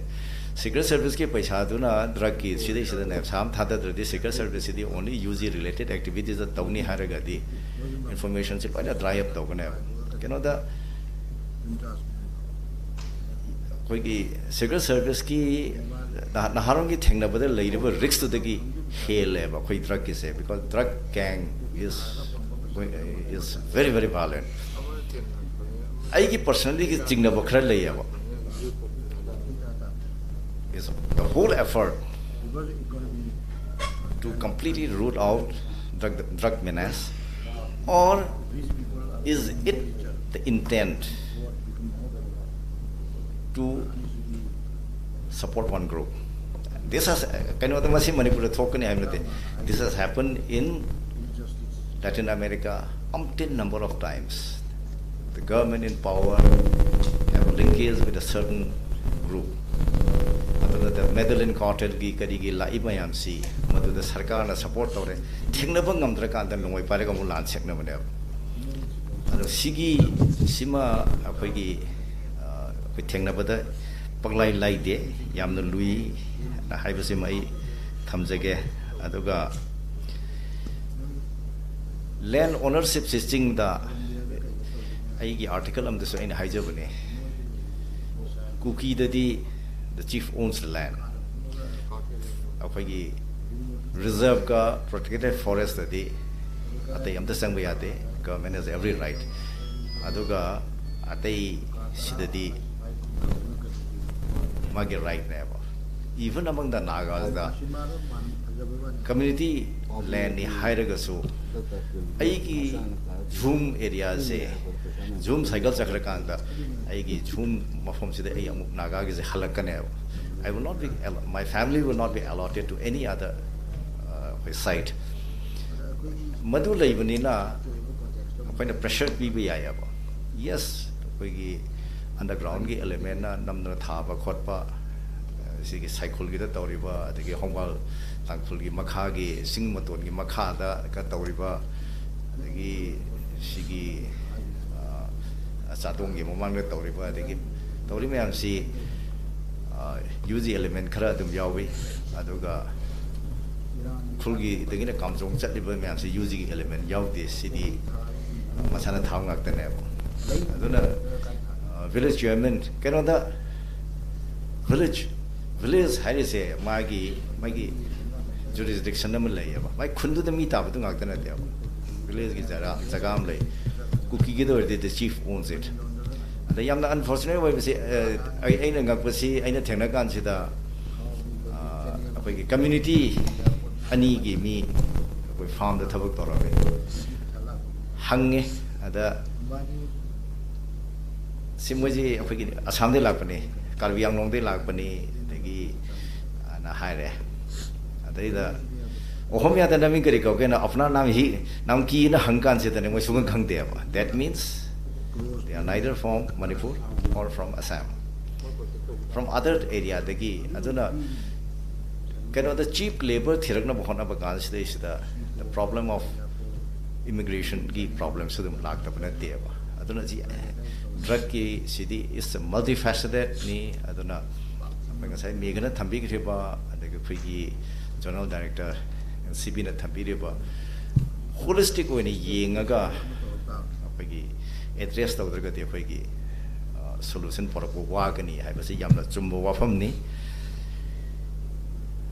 ꯁꯤꯀ꯭ꯔꯦꯠ ꯁꯔꯚꯤꯁꯀꯤ ꯄꯩꯁꯥꯗꯨꯅ ꯗ꯭ꯔꯒꯀꯤ ꯁꯤꯗꯩꯁꯤꯗ ꯃꯌꯥꯝ ꯄꯩꯁꯥ ꯑꯃ ꯊꯥꯗꯗ꯭ꯔꯗꯤ, ꯁꯤꯀ꯭ꯔꯦꯠ ꯁꯔꯚꯤꯁꯁꯤꯗꯤ only ꯌꯨ ꯖꯤ related activitiesꯇ ꯇꯧꯅꯤ ꯍꯥꯏꯔꯒꯗꯤ, informationꯁꯤ ꯂꯣꯏꯅ dry up ꯇꯧꯒꯅꯦꯕ꯫ ꯀꯩꯅꯣꯗ ꯑꯩꯈꯣꯏꯒꯤ ꯁꯤꯀ꯭ꯔꯦꯠ ꯁꯔꯚꯤꯁꯀꯤ ꯅꯍꯥ-, ꯅꯍꯥꯔꯣꯜꯒꯤ ꯊꯦꯡꯅꯕꯗ ꯂꯩꯔꯤꯕ riskꯇꯨꯗꯒꯤ ꯍꯦꯜꯂꯦꯕ ꯑꯩꯈꯣꯏ ꯗ꯭ꯔꯒꯀꯤꯁꯦ, because drug gang is, is very, very violent. ꯑꯩꯒꯤ personallyꯒꯤ ꯆꯤꯡꯅꯕ ꯈꯔ ꯂꯩꯌꯦꯕ꯫ Is the whole effort to completely root out drug, drug menace, or is it the intent to support one group? This has, ꯀꯩꯅꯣꯗ ꯃꯁꯤ ꯃꯅꯤꯄꯨꯔꯗ ꯊꯣꯛꯀꯅꯤ ꯍꯥꯏꯕ ꯅꯠꯇꯦ꯫ This has happened in Latin America umpteen number of times. The government in power have linkage with a certain group. ꯑꯗꯨꯅ the Medellin cartelꯒꯤ ꯀꯔꯤꯒꯤ ꯂꯥꯛꯏ ꯃꯌꯥꯝꯁꯤ ꯃꯗꯨꯗ ꯁꯔꯀꯥꯔꯅ support ꯇꯧꯔꯦ꯫ ꯊꯦꯡꯅꯕ ꯉꯝꯗ꯭ꯔꯀꯥꯟꯗ ꯅꯣꯡꯃꯩ ꯄꯥꯏꯔꯒ ꯑꯃꯨꯛ ꯂꯥꯟ ꯁꯦꯛꯅꯕꯅꯦꯕ꯫ ꯑꯗꯣ ꯁꯤꯒꯤ, ꯁꯤꯃ ꯑꯩꯈꯣꯏꯒꯤ, ꯑ, ꯑꯩꯈꯣꯏ ꯊꯦꯡꯅꯕꯗ ꯄꯪꯂꯥꯏ ꯂꯥꯏꯗꯦ, ꯌꯥꯝꯅ ꯂꯨꯏ ꯍꯥꯏꯕꯁꯤꯃ ꯑꯩ ꯊꯝꯖꯒꯦ꯫ ꯑꯗꯨꯒ land ownershipꯁꯤ ꯆꯤꯡꯗ ꯑꯩꯒꯤ article ꯑꯃꯗꯁꯨ ꯑꯩꯅ ꯍꯥꯏꯖꯕꯅꯦ, ꯀꯨꯀꯤꯗꯗꯤ the chief owns the land꯫ ꯑꯩꯈꯣꯏꯒꯤ reserveꯒ protected forestꯇꯗꯤ ꯑꯇꯩ ꯑꯝꯇ ꯆꯪꯕ ꯌꯥꯗꯦ, government has every right꯫ ꯑꯗꯨꯒ ꯑꯇꯩ ꯁꯤꯗꯗꯤ ꯃꯥꯒꯤ rightꯅꯦꯕ꯫ Even among the Nagasꯗ community landꯅꯤ ꯍꯥꯏꯔꯒꯁꯨ ꯑꯩꯒꯤ ꯖꯨꯝ ꯑꯦꯔꯤꯌꯥꯁꯦ, ꯖꯨꯝ ꯁꯥꯏꯀꯜ ꯆꯠꯈ꯭ꯔꯀꯥꯟꯗ ꯑꯩꯒꯤ ꯖꯨꯝ ꯃꯐꯝꯁꯤꯗ ꯑꯩ ꯑꯃꯨꯛ ꯅꯥꯒꯥꯒꯤꯁꯦ ꯍꯜꯂꯛꯀꯅꯦꯕ. I will not be allo- my family will not be allotted to any other, uh, ꯑꯩꯈꯣꯏ site. ꯃꯗꯨ ꯂꯩꯕꯅꯤꯅ ꯑꯩꯈꯣꯏꯅ pressure ꯄꯤꯕ ꯌꯥꯏꯑꯕ. Yes, ꯑꯩꯈꯣꯏꯒꯤ undergroundꯒꯤ elementꯅ ꯅꯝꯗꯅ ꯊꯥꯕ ꯈꯣꯠꯄ, ꯁꯤꯒꯤ ꯁꯥꯏꯈꯨꯜꯒꯤꯗ ꯇꯧꯔꯤꯕ, ꯑꯗꯒꯤ ꯍꯣꯡꯕꯥꯜ ꯇꯥꯡꯈꯨꯜꯒꯤ ꯃꯈꯥꯒꯤ ꯆꯤꯡ ꯃꯇꯣꯟꯒꯤ ꯃꯈꯥꯗ ꯀ ꯇꯧꯔꯤꯕ, ꯑꯗꯒꯤ ꯁꯤꯒꯤ, ꯑ, ꯆꯥꯗꯣꯡꯒꯤ ꯃꯃꯥꯡꯗ ꯇꯧꯔꯤꯕ, ꯑꯗꯒꯤ ꯇꯧꯔꯤ ꯃꯌꯥꯝꯁꯤ, ꯑ, UG element ꯈꯔ ꯑꯗꯨꯝ ꯌꯥꯎꯏ꯫ ꯑꯗꯨꯒ ꯎꯈ꯭ꯔꯨꯜꯒꯤꯗꯒꯤꯅ ꯀꯥꯝꯖꯣꯡ ꯆꯠꯂꯤꯕ ꯃꯌꯥꯝꯁꯤ UGꯒꯤ element ꯌꯥꯎꯗꯦ꯫ ꯁꯤꯗꯤ ꯃꯁꯥꯅ ꯊꯥꯕ ꯉꯥꯛꯇꯅꯦꯕ꯫ ꯑꯗꯨꯅ, ꯑ, village chairman, ꯀꯩꯅꯣꯗ, village, village ꯍꯥꯏꯔꯤꯁꯦ ꯃꯥꯒꯤ, ꯃꯥꯒꯤ jurisdiction ꯑꯃ ꯂꯩꯌꯦꯕ꯫ ꯃꯥꯒꯤ ꯈꯨꯟꯗꯨꯗ ꯃꯤ ꯇꯥꯕꯗꯨ ꯉꯥꯛꯇ ꯅꯠꯇꯦꯕ꯫ Villageꯀꯤ ꯖꯒꯥ, ꯖꯒꯥ ꯑꯃ ꯂꯩ꯫ ꯀꯨꯀꯤꯒꯤꯗ ꯑꯣꯏꯔꯗꯤ the chief owns it꯫ ꯑꯗ ꯌꯥꯝꯅ unfortunate ꯑꯣꯏꯕꯁꯤ, ꯑ, ꯑꯩ, ꯑꯩꯅ ꯉꯛꯄꯁꯤ, ꯑꯩꯅ ꯊꯦꯡꯅ ꯀꯥꯟꯁꯤꯗ, ꯑ, ꯑꯩꯈꯣꯏꯒꯤ community ꯑꯅꯤꯒꯤ ꯃꯤ ꯑꯩꯈꯣꯏ farmꯗ ꯊꯕꯛ ꯇꯧꯔꯝꯃꯦ꯫ ꯍꯪꯉꯦ꯫ ꯑꯗ ꯁꯤ ꯃꯣꯏꯁꯤ ꯑꯩꯈꯣꯏꯒꯤ ꯑꯁꯥꯝꯗꯩ ꯂꯥꯛꯄꯅꯤ, ꯀꯥꯔꯕꯤ ꯑꯪꯂꯣꯡꯗꯩ ꯂꯥꯛꯄꯅꯤ, ꯑꯗꯒꯤ ꯑꯅ ꯍꯥꯏꯔꯦ꯫ ꯑꯗꯩꯗ ꯑꯣꯍꯣꯃꯤꯌꯥꯗ ꯅꯃꯤꯡ ꯀꯔꯤ ꯀꯧꯒꯦꯅ, ꯑꯞꯅꯥ ꯅꯥꯝ ꯍꯤ, ꯅꯥꯝ ꯀꯤꯅ ꯍꯪ ꯀꯥꯟꯁꯤꯗꯅꯦ ꯃꯣꯏ ꯁꯨꯡꯈꯪ ꯈꯪꯗꯦꯕ꯫ That means they are neither from Manipur or from Assam, from other areaꯗꯒꯤ꯫ ꯑꯗꯨꯅ ꯀꯩꯅꯣꯗ cheap labour ꯊꯤꯔꯛꯅꯕ ꯍꯣꯠꯅꯕ ꯀꯥꯟꯁꯤꯗꯩꯁꯤꯗ the problem of immigrationꯒꯤ problemꯁꯨ ꯑꯗꯨꯝ ꯂꯥꯛꯇꯕ ꯅꯠꯇꯦꯕ꯫ ꯑꯗꯨꯅ ꯁꯤ drugꯀꯤ ꯁꯤꯗꯤ is a multifacetedꯅꯤ꯫ ꯑꯗꯨꯅ ꯑꯩꯈꯣꯏ ꯉꯁꯥꯏ ꯃꯦꯘꯅ ꯊꯝꯕꯤꯈ꯭ꯔꯤꯕ, ꯑꯗꯒꯤ ꯑꯩꯈꯣꯏꯒꯤ general director N C ꯕꯤꯅ ꯊꯝꯕꯤꯔꯤꯕ holistic ꯑꯣꯏꯅ ꯌꯦꯡꯉꯒ ꯑꯩꯈꯣꯏꯒꯤ address ꯇꯧꯗ꯭ꯔꯒꯗꯤ ꯑꯩꯈꯣꯏꯒꯤ, ꯑ, solution ꯄꯨꯔꯛꯄ ꯋꯥꯒꯅꯤ ꯍꯥꯏꯕꯁꯤ ꯌꯥꯝꯅ ꯆꯨꯝꯕ ꯋꯥꯐꯝꯅꯤ꯫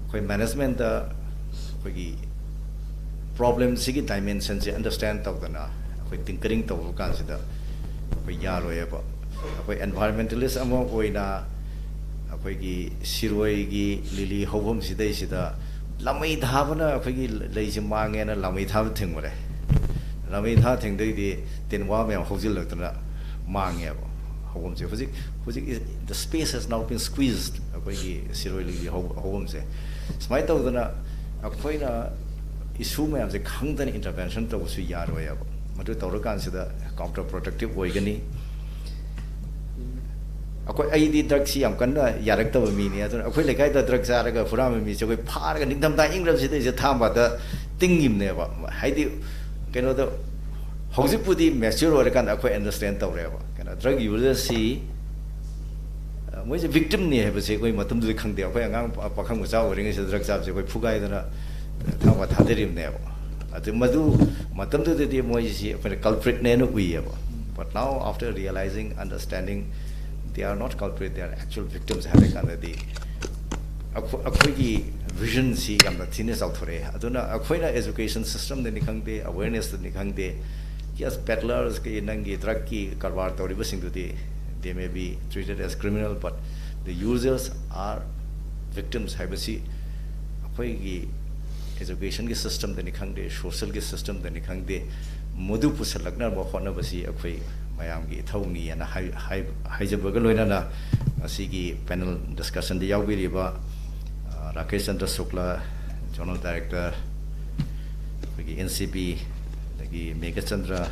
ꯑꯩꯈꯣꯏ managementꯇ ꯑꯩꯈꯣꯏꯒꯤ problemꯁꯤꯒꯤ dimensionꯁꯦ understand ꯇꯧꯗꯅ ꯑꯩꯈꯣꯏ tinkering ꯇꯧꯕ ꯀꯥꯟꯁꯤꯗ ꯑꯩꯈꯣꯏ ꯌꯥꯔꯣꯏꯑꯕ꯫ ꯑꯩꯈꯣꯏ environmentalist ꯑꯃ ꯑꯣꯏꯅ ꯑꯩꯈꯣꯏꯒꯤ ꯁꯤꯔꯣꯏꯒꯤ ꯂꯤꯂꯤ ꯍꯧꯐꯝꯁꯤꯗꯩꯁꯤꯗ ꯂꯥꯃꯩ ꯊꯥꯕꯅ ꯑꯩꯈꯣꯏꯒꯤ ꯂꯩꯁꯦ ꯃꯥꯡꯉꯦꯅ ꯂꯥꯃꯩ ꯊꯥꯕ ꯊꯤꯡꯉꯨꯔꯦ꯫ ꯂꯥꯃꯩ ꯊꯥ ꯊꯦꯡꯗꯩꯗꯤ ꯇꯤꯟꯋꯥ ꯃꯌꯥꯝ ꯍꯧꯖꯤꯜꯂꯛꯇꯅ ꯃꯥꯡꯉꯦꯕ꯫ ꯍꯧꯐꯝꯁꯦ ꯍꯧꯖꯤꯛ ꯍꯧꯖꯤꯛ is- the space has now been squeezed꯫ ꯑꯩꯈꯣꯏꯒꯤ ꯁꯤꯔꯣꯏ ꯂꯤꯂꯤ ꯍꯧ- ꯍꯧꯐꯝꯁꯦ ꯁꯨꯃꯥꯏꯅ ꯇꯧꯗꯅ ꯑꯩꯈꯣꯏꯅ ꯏꯁꯨ ꯃꯌꯥꯝꯁꯦ ꯈꯪꯗꯅ ꯏꯟꯇꯔꯚꯦꯟꯁꯟ ꯇꯧꯕꯁꯨ ꯌꯥꯔꯣꯏꯕ꯫ ꯃꯗꯨ ꯇꯧꯔꯀꯥꯟꯁꯤꯗ ꯀꯥꯎꯟꯇꯔ ꯄ꯭ꯔꯣꯗꯛꯇꯤꯞ ꯑꯣꯏꯒꯅꯤ꯫ ꯑꯩꯈꯣꯏ ꯑꯩꯗꯤ ꯗ꯭ꯔꯒꯁꯤ ꯌꯥꯝ ꯀꯟꯅ ꯌꯥꯔꯛꯇꯕ ꯃꯤꯅꯤ꯫ ꯑꯗꯨꯅ ꯑꯩꯈꯣꯏ ꯂꯩꯀꯥꯏꯗ ꯗ꯭ꯔꯒ ꯆꯥꯔꯒ ꯐꯨꯔꯥꯟꯕ ꯃꯤꯁꯦ ꯑꯩꯈꯣꯏ ꯐꯥꯔꯒ ꯅꯤꯡꯊꯝꯊꯥ ꯏꯪꯔꯕꯁꯤꯗ ꯑꯩꯁꯦ ꯊꯥꯡꯕꯗ ꯇꯤꯡꯉꯤꯕꯅꯦꯕ꯫ ꯍꯥꯏꯗꯤ ꯀꯩꯅꯣꯗ ꯍꯧꯖꯤꯛꯄꯨꯗꯤ ꯃꯦꯆ꯭ꯌꯣꯔ ꯑꯣꯏꯔꯀꯥꯟꯗ ꯑꯩꯈꯣꯏ ꯑꯟꯗꯔꯁ꯭ꯇꯦꯟ ꯇꯧꯔꯦꯕ꯫ ꯀꯩꯅꯣ ꯗ꯭ꯔꯒ ꯌꯨꯖꯔꯁꯤ ꯃꯣꯏꯁꯦ ꯚꯤꯛꯇꯤꯝꯅꯤ ꯍꯥꯏꯕꯁꯦ ꯑꯩꯈꯣꯏ ꯃꯇꯝꯗꯨꯗꯤ ꯈꯪꯗꯦ꯫ ꯑꯩꯈꯣꯏ ꯑꯉꯥꯡ ꯄꯥꯈꯪ ꯃꯆꯥ ꯑꯣꯏꯔꯤꯉꯩꯁꯤꯗ ꯗ꯭ꯔꯒ ꯆꯥꯕꯁꯦ ꯑꯩꯈꯣꯏ ꯐꯨꯒꯥꯏꯗꯅ ꯊꯥꯡꯕ ꯊꯥꯗꯔꯤꯕꯅꯦꯕ꯫ ꯑꯗꯨ ꯃꯗꯨ ꯃꯇꯝꯗꯨꯗꯗꯤ ꯃꯣꯏꯁꯤ ꯑꯩꯈꯣꯏꯅ ꯀꯜꯄ꯭ꯔꯤꯠꯅꯦꯅ ꯎꯏꯌꯦꯕ꯫ But now, after realizing, understanding, they are not culprit, they are actual victims ꯍꯥꯏꯔ ꯀꯥꯟꯗꯗꯤ ꯑꯩꯈꯣ- ꯑꯩꯈꯣꯏꯒꯤ ꯚꯤꯖꯟꯁꯤ ꯌꯥꯝꯅ ꯊꯤꯅ ꯆꯥꯎꯊꯣꯔꯛꯑꯦ꯫ ꯑꯗꯨꯅ ꯑꯩꯈꯣꯏꯅ ꯑꯦꯖꯨꯀꯦꯁꯟ ꯁꯤꯁꯇꯝꯗꯅꯤ ꯈꯪꯗꯦ, ꯑꯋꯦꯔꯅꯦꯁꯇꯅꯤ ꯈꯪꯗꯦ, ꯌꯦꯁ, ꯄꯦꯗꯂꯔꯁꯀꯤ, ꯅꯪꯒꯤ ꯗ꯭ꯔꯒꯀꯤ ꯀꯔꯕꯥꯔ ꯇꯧꯔꯤꯕꯁꯤꯡꯗꯨꯗꯤ they may be treated as criminal, but the users are victims ꯍꯥꯏꯕꯁꯤ ꯑꯩꯈꯣꯏꯒꯤ ꯑꯦꯖꯨꯀꯦꯁꯟꯒꯤ ꯁꯤꯁꯇꯝꯗꯅꯤ ꯈꯪꯗꯦ, ꯁꯣꯁꯤꯌꯦꯜꯒꯤ ꯁꯤꯁꯇꯝꯗꯅꯤ ꯈꯪꯗꯦ, ꯃꯗꯨ ꯄꯨꯁꯜꯂꯛꯅꯕ ꯍꯣꯠꯅꯕꯁꯤ ꯑꯩꯈꯣꯏ ꯃꯌꯥꯝꯒꯤ ꯏꯊꯧꯅꯤꯅ ꯍꯥꯏ- ꯍꯥꯏ- ꯍꯥꯏꯖꯕꯒ ꯂꯣꯏꯅꯅ ꯉꯁꯤꯒꯤ ꯄꯦꯅꯦꯜ ꯗꯤꯁꯀꯁꯟꯗ ꯌꯥꯎꯕꯤꯔꯤꯕ, ꯑ, ꯔꯥꯀꯦꯁ ꯆꯟꯗ꯭ꯔ ꯁꯨꯛꯂꯥ, ꯖꯣꯅꯦꯜ ꯗꯥꯏꯔꯦꯛꯇꯔ, ꯑꯩꯈꯣꯏꯒꯤ ꯑꯦꯟ ꯁꯤ ꯕꯤ, ꯑꯗꯒꯤ ꯃꯦꯘꯆꯟꯗ꯭ꯔ,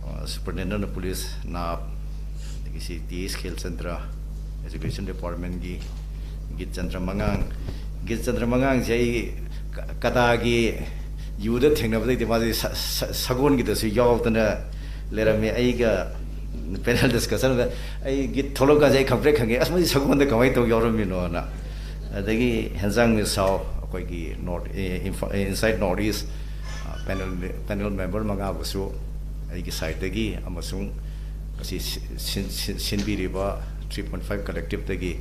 ꯑ, ꯁꯨꯄꯔꯤꯟꯇꯦꯟꯗꯦꯟꯠ ꯑꯣꯐ ꯄꯨꯂꯤꯁ, ꯅꯥꯞ, ꯑꯗꯒꯤ ꯁꯤ ꯇꯤ ꯑꯦꯁ ꯈꯦꯜꯆꯟꯗ꯭ꯔ, ꯑꯦꯖꯨꯀꯦꯁꯟ ꯗꯤꯄꯥꯔꯠꯃꯦꯟꯒꯤ ꯒꯤꯠꯆꯟꯗ꯭ꯔ ꯃꯉꯥꯡ, ꯒꯤꯠꯆꯟꯗ꯭ꯔ ꯃꯉꯥꯡꯁꯦ ꯑꯩ ꯀ- ꯀꯗꯥꯒꯤ ꯌꯨꯗ ꯊꯦꯡꯅꯕꯗꯩꯗꯤ ꯃꯥꯁꯦ ꯁ- ꯁ- ꯁꯒꯣꯜꯒꯤꯗꯁꯨ ꯌꯥꯎꯗꯅ ꯂꯩꯔꯝꯃꯦ꯫ ꯑꯩꯒ ꯄꯦꯅꯦꯜ ꯗꯤꯁꯀꯁꯟꯗ ꯑꯩ ꯒꯤꯠ ꯊꯣꯛꯂꯛꯀꯥꯟꯁꯦ ꯑꯩ ꯈꯪꯄ꯭ꯔꯦꯛ ꯈꯪꯉꯦ, "ꯑꯁ, ꯃꯁꯤ ꯁꯒꯣꯜꯗ ꯀꯃꯥꯏꯅ ꯇꯧ ꯌꯥꯎꯔꯝꯃꯤꯅꯣꯅ"꯫ ꯑꯗꯒꯤ ꯍꯦꯟꯖꯥꯡ ꯃꯤꯁꯥꯎ, ꯑꯩꯈꯣꯏꯒꯤ ꯅꯣꯔꯠ, ꯑꯦ, ꯏꯝꯐꯥ- ꯑꯦ, ꯏꯟꯁꯥꯏꯠ ꯅꯣꯔꯠ ꯏꯁ, ꯑ, ꯄꯦꯅꯦꯜ ꯃꯦ- ꯄꯦꯅꯦꯜ ꯃꯦꯝꯕꯔ ꯃꯉꯥꯕꯨꯁꯨ ꯑꯩꯒꯤ ꯁꯥꯏꯠꯇꯒꯤ ꯑꯃꯁꯨꯡ ꯑꯁꯤ ꯁꯤ- ꯁꯤꯟ- ꯁꯤꯟ- ꯁꯤꯟꯕꯤꯔꯤꯕ ꯊ꯭ꯔꯤ ꯄꯣꯏꯟꯠ ꯐꯥꯏꯚ ꯀꯂꯦꯛꯇꯤꯞꯇꯒꯤ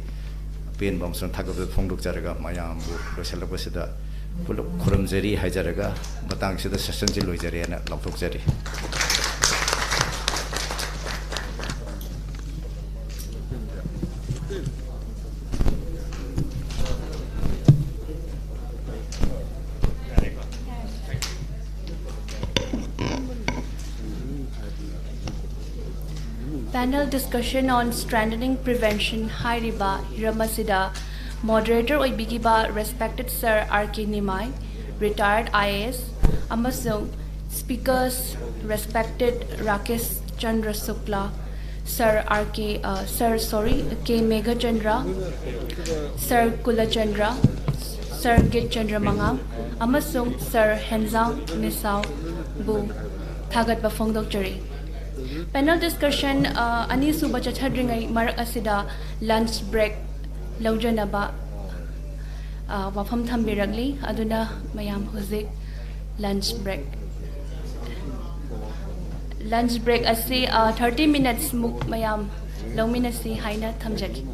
ꯑꯄꯦꯟꯕ ꯑꯃꯁꯨꯡ ꯊꯥꯒꯠꯄ ꯐꯣꯡꯗꯣꯛꯆꯔꯒ ꯃꯌꯥꯝꯕꯨ ꯂꯣꯏꯁꯤꯜꯂꯛꯄꯁꯤꯗ ꯄꯨꯂꯞ ꯈꯨꯔꯨꯝꯖꯔꯤ ꯍꯥꯏꯖꯔꯒ ꯃꯇꯥꯡꯁꯤꯗ ꯁꯦꯁꯟꯁꯤ ꯂꯣꯏꯖꯔꯦꯅ ꯂꯥꯎꯊꯣꯛꯆꯔꯤ꯫ Panel discussion on strengthening prevention ꯍꯥꯏꯔꯤꯕ ꯍꯤꯔꯝ ꯑꯁꯤꯗ moderator ꯑꯣꯏꯕꯤꯈꯤꯕ respected Sir R K Nimai, retired I A S, ꯑꯃꯁꯨꯡ speakers respected Rakesh Chandra Shukla, Sir R K, uh, Sir, sorry, K Meghachandra, Sir Kulachandra, Sir Gitchandra Mangam, ꯑꯃꯁꯨꯡ Sir Henzang Misao ꯕꯨ ꯊꯥꯒꯠꯄ ꯐꯣꯡꯗꯣꯛꯆꯔꯤ꯫ Panel discussion, ꯑ, ꯑꯅꯤꯁꯨꯕ ꯆꯠꯊꯗ꯭ꯔꯤꯉꯩ ꯃꯔꯛ ꯑꯁꯤꯗ lunch break ꯂꯧꯖꯅꯕ, ꯑ, ꯋꯥꯐꯝ ꯊꯝꯕꯤꯔꯛꯂꯤ꯫ ꯑꯗꯨꯅ ꯃꯌꯥꯝ ꯍꯧꯖꯤꯛ lunch break, lunch break ꯑꯁꯤ, ꯑ, thirty minutes ꯃꯨꯛ ꯃꯌꯥꯝ ꯂꯧꯃꯤꯟꯅꯁꯤ ꯍꯥꯏꯅ ꯊꯝꯖꯒꯦ꯫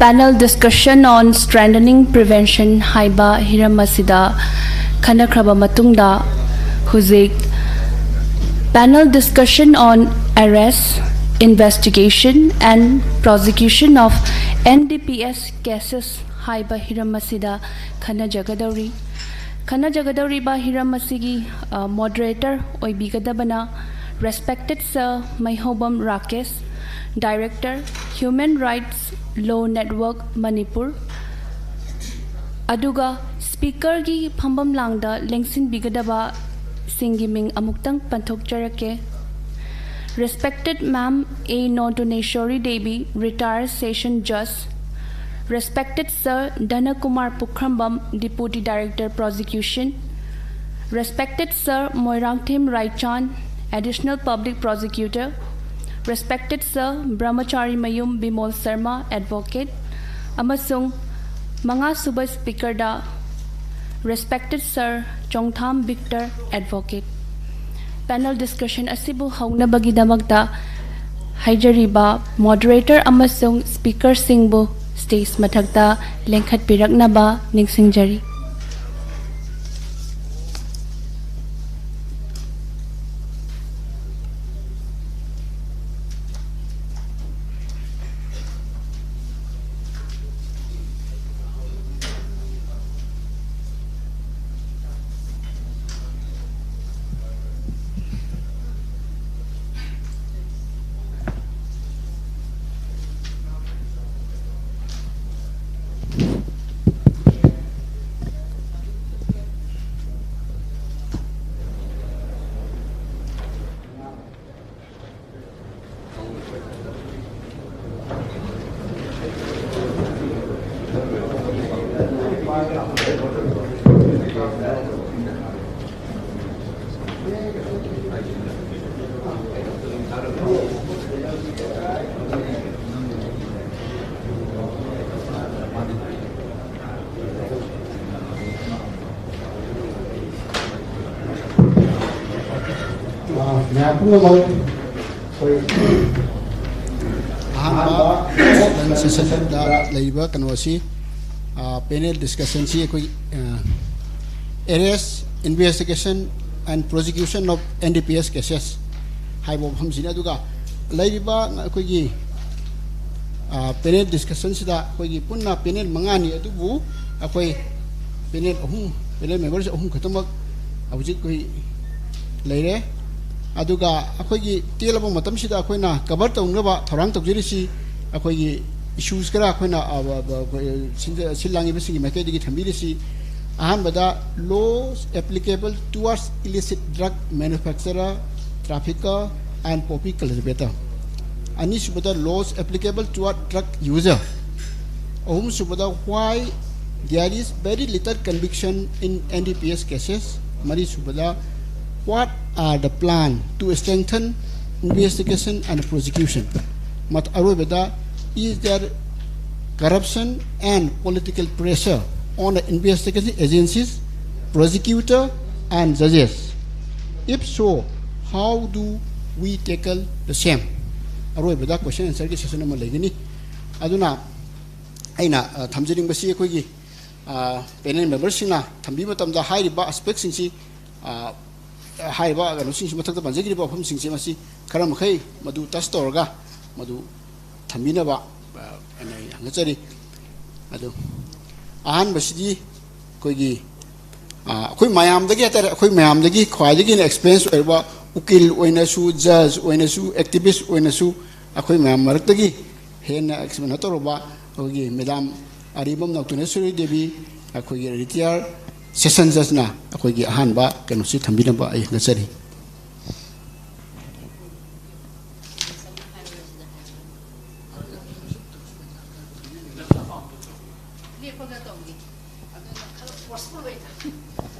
Panel discussion on strengthening prevention ꯍꯥꯏꯕ ꯍꯤꯔꯝ ꯑꯁꯤꯗ ꯈꯟꯅꯈ꯭ꯔꯕ ꯃꯇꯨꯡꯗ, ꯍꯧꯖꯤꯛ Panel discussion on arrest, investigation and prosecution of N D P S cases ꯍꯥꯏꯕ ꯍꯤꯔꯝ ꯑꯁꯤꯗ ꯈꯟꯅꯖꯒꯗꯧꯔꯤ꯫ ꯈꯟꯅꯖꯒꯗꯧꯔꯤꯕ ꯍꯤꯔꯝ ꯑꯁꯤꯒꯤ, ꯑ, moderator ꯑꯣꯏꯕꯤꯒꯗꯕꯅ respected Sir ꯃꯩꯍꯧꯕꯝ Rakesh, Director, Human Rights Law Network, Manipur꯫ ꯑꯗꯨꯒ speakerꯒꯤ ꯐꯝꯐꯝ ꯂꯥꯡꯗ ꯂꯦꯡꯁꯤꯟꯕꯤꯒꯗꯕꯁꯤꯡꯒꯤ ꯃꯤꯡ ꯑꯃꯨꯛꯇꯪ ꯄꯟꯊꯣꯛꯆꯔꯛꯀꯦ꯫ Respected Ma'am A Notuneshwari Devi, Retired Session Judge, Respected Sir Dhanakumar Pukhrambam, Deputy Director Prosecution, Respected Sir Moirangthem Raichan, Additional Public Prosecutor, Respected Sir Brahmachari Mayum Bimol Sharma, Advocate, ꯑꯃꯁꯨꯡ ꯃꯉꯥꯁꯨꯕ speakerꯗ Respected Sir ꯆꯣꯡꯊꯥꯝ Victor, Advocate꯫ Panel discussion ꯑꯁꯤꯕꯨ ꯍꯧꯅꯕꯒꯤꯗꯃꯛꯇ ꯍꯥꯏꯖꯔꯤꯕ moderator ꯑꯃꯁꯨꯡ speakerꯁꯤꯡꯕꯨ stage ꯃꯊꯛꯇ ꯂꯦꯡꯈꯠꯄꯤꯔꯛꯅꯕ ꯅꯤꯡꯁꯤꯡꯖꯔꯤ꯫ ꯑ, ꯃꯌꯥꯝ ꯄꯨꯝꯅꯃꯛ ꯑꯩꯈꯣꯏ ꯑꯍꯥꯟꯕ ꯑꯍꯥꯟꯕ ꯁꯦꯁꯟꯗ ꯂꯩꯔꯤꯕ ꯀꯩꯅꯣ ꯑꯁꯤ, ꯄꯦꯅꯦꯜ ꯗꯤꯁꯀꯁꯟꯁꯤ ꯑꯩꯈꯣꯏ arrest, investigation and prosecution of N D P S cases ꯍꯥꯏꯕ ꯋꯥꯐꯝꯁꯤꯅꯤ꯫ ꯑꯗꯨꯒ ꯂꯩꯔꯤꯕ ꯑꯩꯈꯣꯏꯒꯤ ꯄꯦꯅꯦꯜ ꯗꯤꯁꯀꯁꯟꯁꯤꯗ ꯑꯩꯈꯣꯏꯒꯤ ꯄꯨꯟꯅ ꯄꯦꯅꯦꯜ ꯃꯉꯥꯅꯤ, ꯑꯗꯨꯕꯨ ꯑꯩꯈꯣꯏ ꯄꯦꯅꯦꯜ ꯑꯍꯨꯝ, ꯄꯦꯅꯦꯜ ꯃꯦꯝꯕꯔꯁꯤ ꯑꯍꯨꯝ ꯈꯛꯇꯃꯛ ꯍꯧꯖꯤꯛ ꯑꯩꯈꯣꯏ ꯂꯩꯔꯦ꯫ ꯑꯗꯨꯒ ꯑꯩꯈꯣꯏꯒꯤ ꯇꯦꯜꯂꯕ ꯃꯇꯝꯁꯤꯗ ꯑꯩꯈꯣꯏꯅ ꯀꯚꯔ ꯇꯧꯅꯕ ꯊꯧꯔꯥꯡ ꯇꯧꯖꯔꯤꯁꯤ ꯑꯩꯈꯣꯏꯒꯤ ꯏꯁꯨꯁ ꯈꯔ ꯑꯩꯈꯣꯏꯅ, ꯑ, ꯑ, ꯑ, ꯑꯩꯈꯣꯏ ꯁꯤꯟꯖ-, ꯁꯤꯜ ꯂꯥꯡꯉꯤꯕꯁꯤꯡꯒꯤ ꯃꯥꯏꯀꯩꯗꯒꯤ ꯊꯝꯕꯤꯔꯤꯁꯤ꯫ ꯑꯍꯥꯟꯕꯗ, laws applicable towards illicit drug manufacturer, trafficker and poppy cultivator꯫ ꯑꯅꯤꯁꯨꯕꯗ, laws applicable toward drug user꯫ ꯑꯍꯨꯝꯁꯨꯕꯗ, why there is very little conviction in N D P S cases꯫ ꯃꯔꯤꯁꯨꯕꯗ, what are the plan to strengthen investigation and prosecution? ꯃꯠ-, ꯑꯔꯣꯏꯕꯗ, is there corruption and political pressure on the investigation agencies, prosecutor and judges? If so, how do we tackle the same? ꯑꯔꯣꯏꯕꯗ question answerꯒꯤ session ꯑꯃ ꯂꯩꯒꯅꯤ꯫ ꯑꯗꯨꯅ ꯑꯩꯅ, ꯑ, ꯊꯝꯖꯅꯤꯡꯕꯁꯤ ꯑꯩꯈꯣꯏꯒꯤ, ꯑ, ꯄꯦꯅꯦꯜ ꯃꯦꯝꯕꯔꯁꯤꯡꯅ ꯊꯝꯕꯤꯕ ꯃꯇꯝꯗ ꯍꯥꯏꯔꯤꯕ ꯑꯦꯁꯄꯦꯛꯁꯤꯡꯁꯤ, ꯑ, ꯍꯥꯏꯔꯤꯕ ꯀꯩꯅꯣꯁꯤꯡꯁꯤ, ꯃꯊꯛꯇ ꯄꯟꯖꯈꯤꯕ ꯋꯥꯐꯝꯁꯤꯡꯁꯤ ꯃꯁꯤ ꯈꯔ ꯃꯈꯩ ꯃꯗꯨ ꯇꯆ ꯇꯧꯔꯒ ꯃꯗꯨ ꯊꯝꯕꯤꯅꯕ, ꯑ, ꯑꯩꯅ ꯍꯪꯒꯠꯆꯔꯤ꯫ ꯑꯗꯨ ꯑꯍꯥꯟꯕꯁꯤꯗꯤ ꯑꯩꯈꯣꯏꯒꯤ, ꯑ, ꯑꯩꯈꯣꯏ ꯃꯌꯥꯝꯗꯒꯤ ꯍꯥꯏꯇꯥꯔꯦ, ꯑꯩꯈꯣꯏ ꯃꯌꯥꯝꯗꯒꯤ ꯈ꯭ꯋꯥꯏꯗꯒꯤ ꯍꯦꯟꯅ ꯑꯦꯛꯁꯄꯤꯔꯤꯌꯦꯟꯁ ꯑꯣꯏꯔꯕ ꯎꯀꯤꯜ ꯑꯣꯏꯅꯁꯨ, ꯖꯖ ꯑꯣꯏꯅꯁꯨ, ꯑꯦꯛꯇꯤꯚꯤꯁ ꯑꯣꯏꯅꯁꯨ, ꯑꯩꯈꯣꯏ ꯃꯌꯥꯝ ꯃꯔꯛꯇꯒꯤ ꯍꯦꯟꯅ ꯑꯦꯛꯁꯄꯤꯔꯤꯌꯦꯟꯁ ꯇꯧꯔꯕ ꯑꯩꯈꯣꯏꯒꯤ ꯃꯦꯗꯥꯝ ꯑꯔꯤꯕꯝ ꯅꯧꯇꯣꯅꯦꯁꯣꯔꯤ ꯗꯦꯕꯤ, ꯑꯩꯈꯣꯏꯒꯤ ꯔꯤꯇꯤꯌꯥꯔ ꯁꯦꯁꯟ ꯖꯖꯅ ꯑꯩꯈꯣꯏꯒꯤ ꯑꯍꯥꯟꯕ ꯀꯩꯅꯣꯁꯤ ꯊꯝꯕꯤꯅꯕ ꯑꯩ ꯍꯪꯒꯠꯆꯔꯤ꯫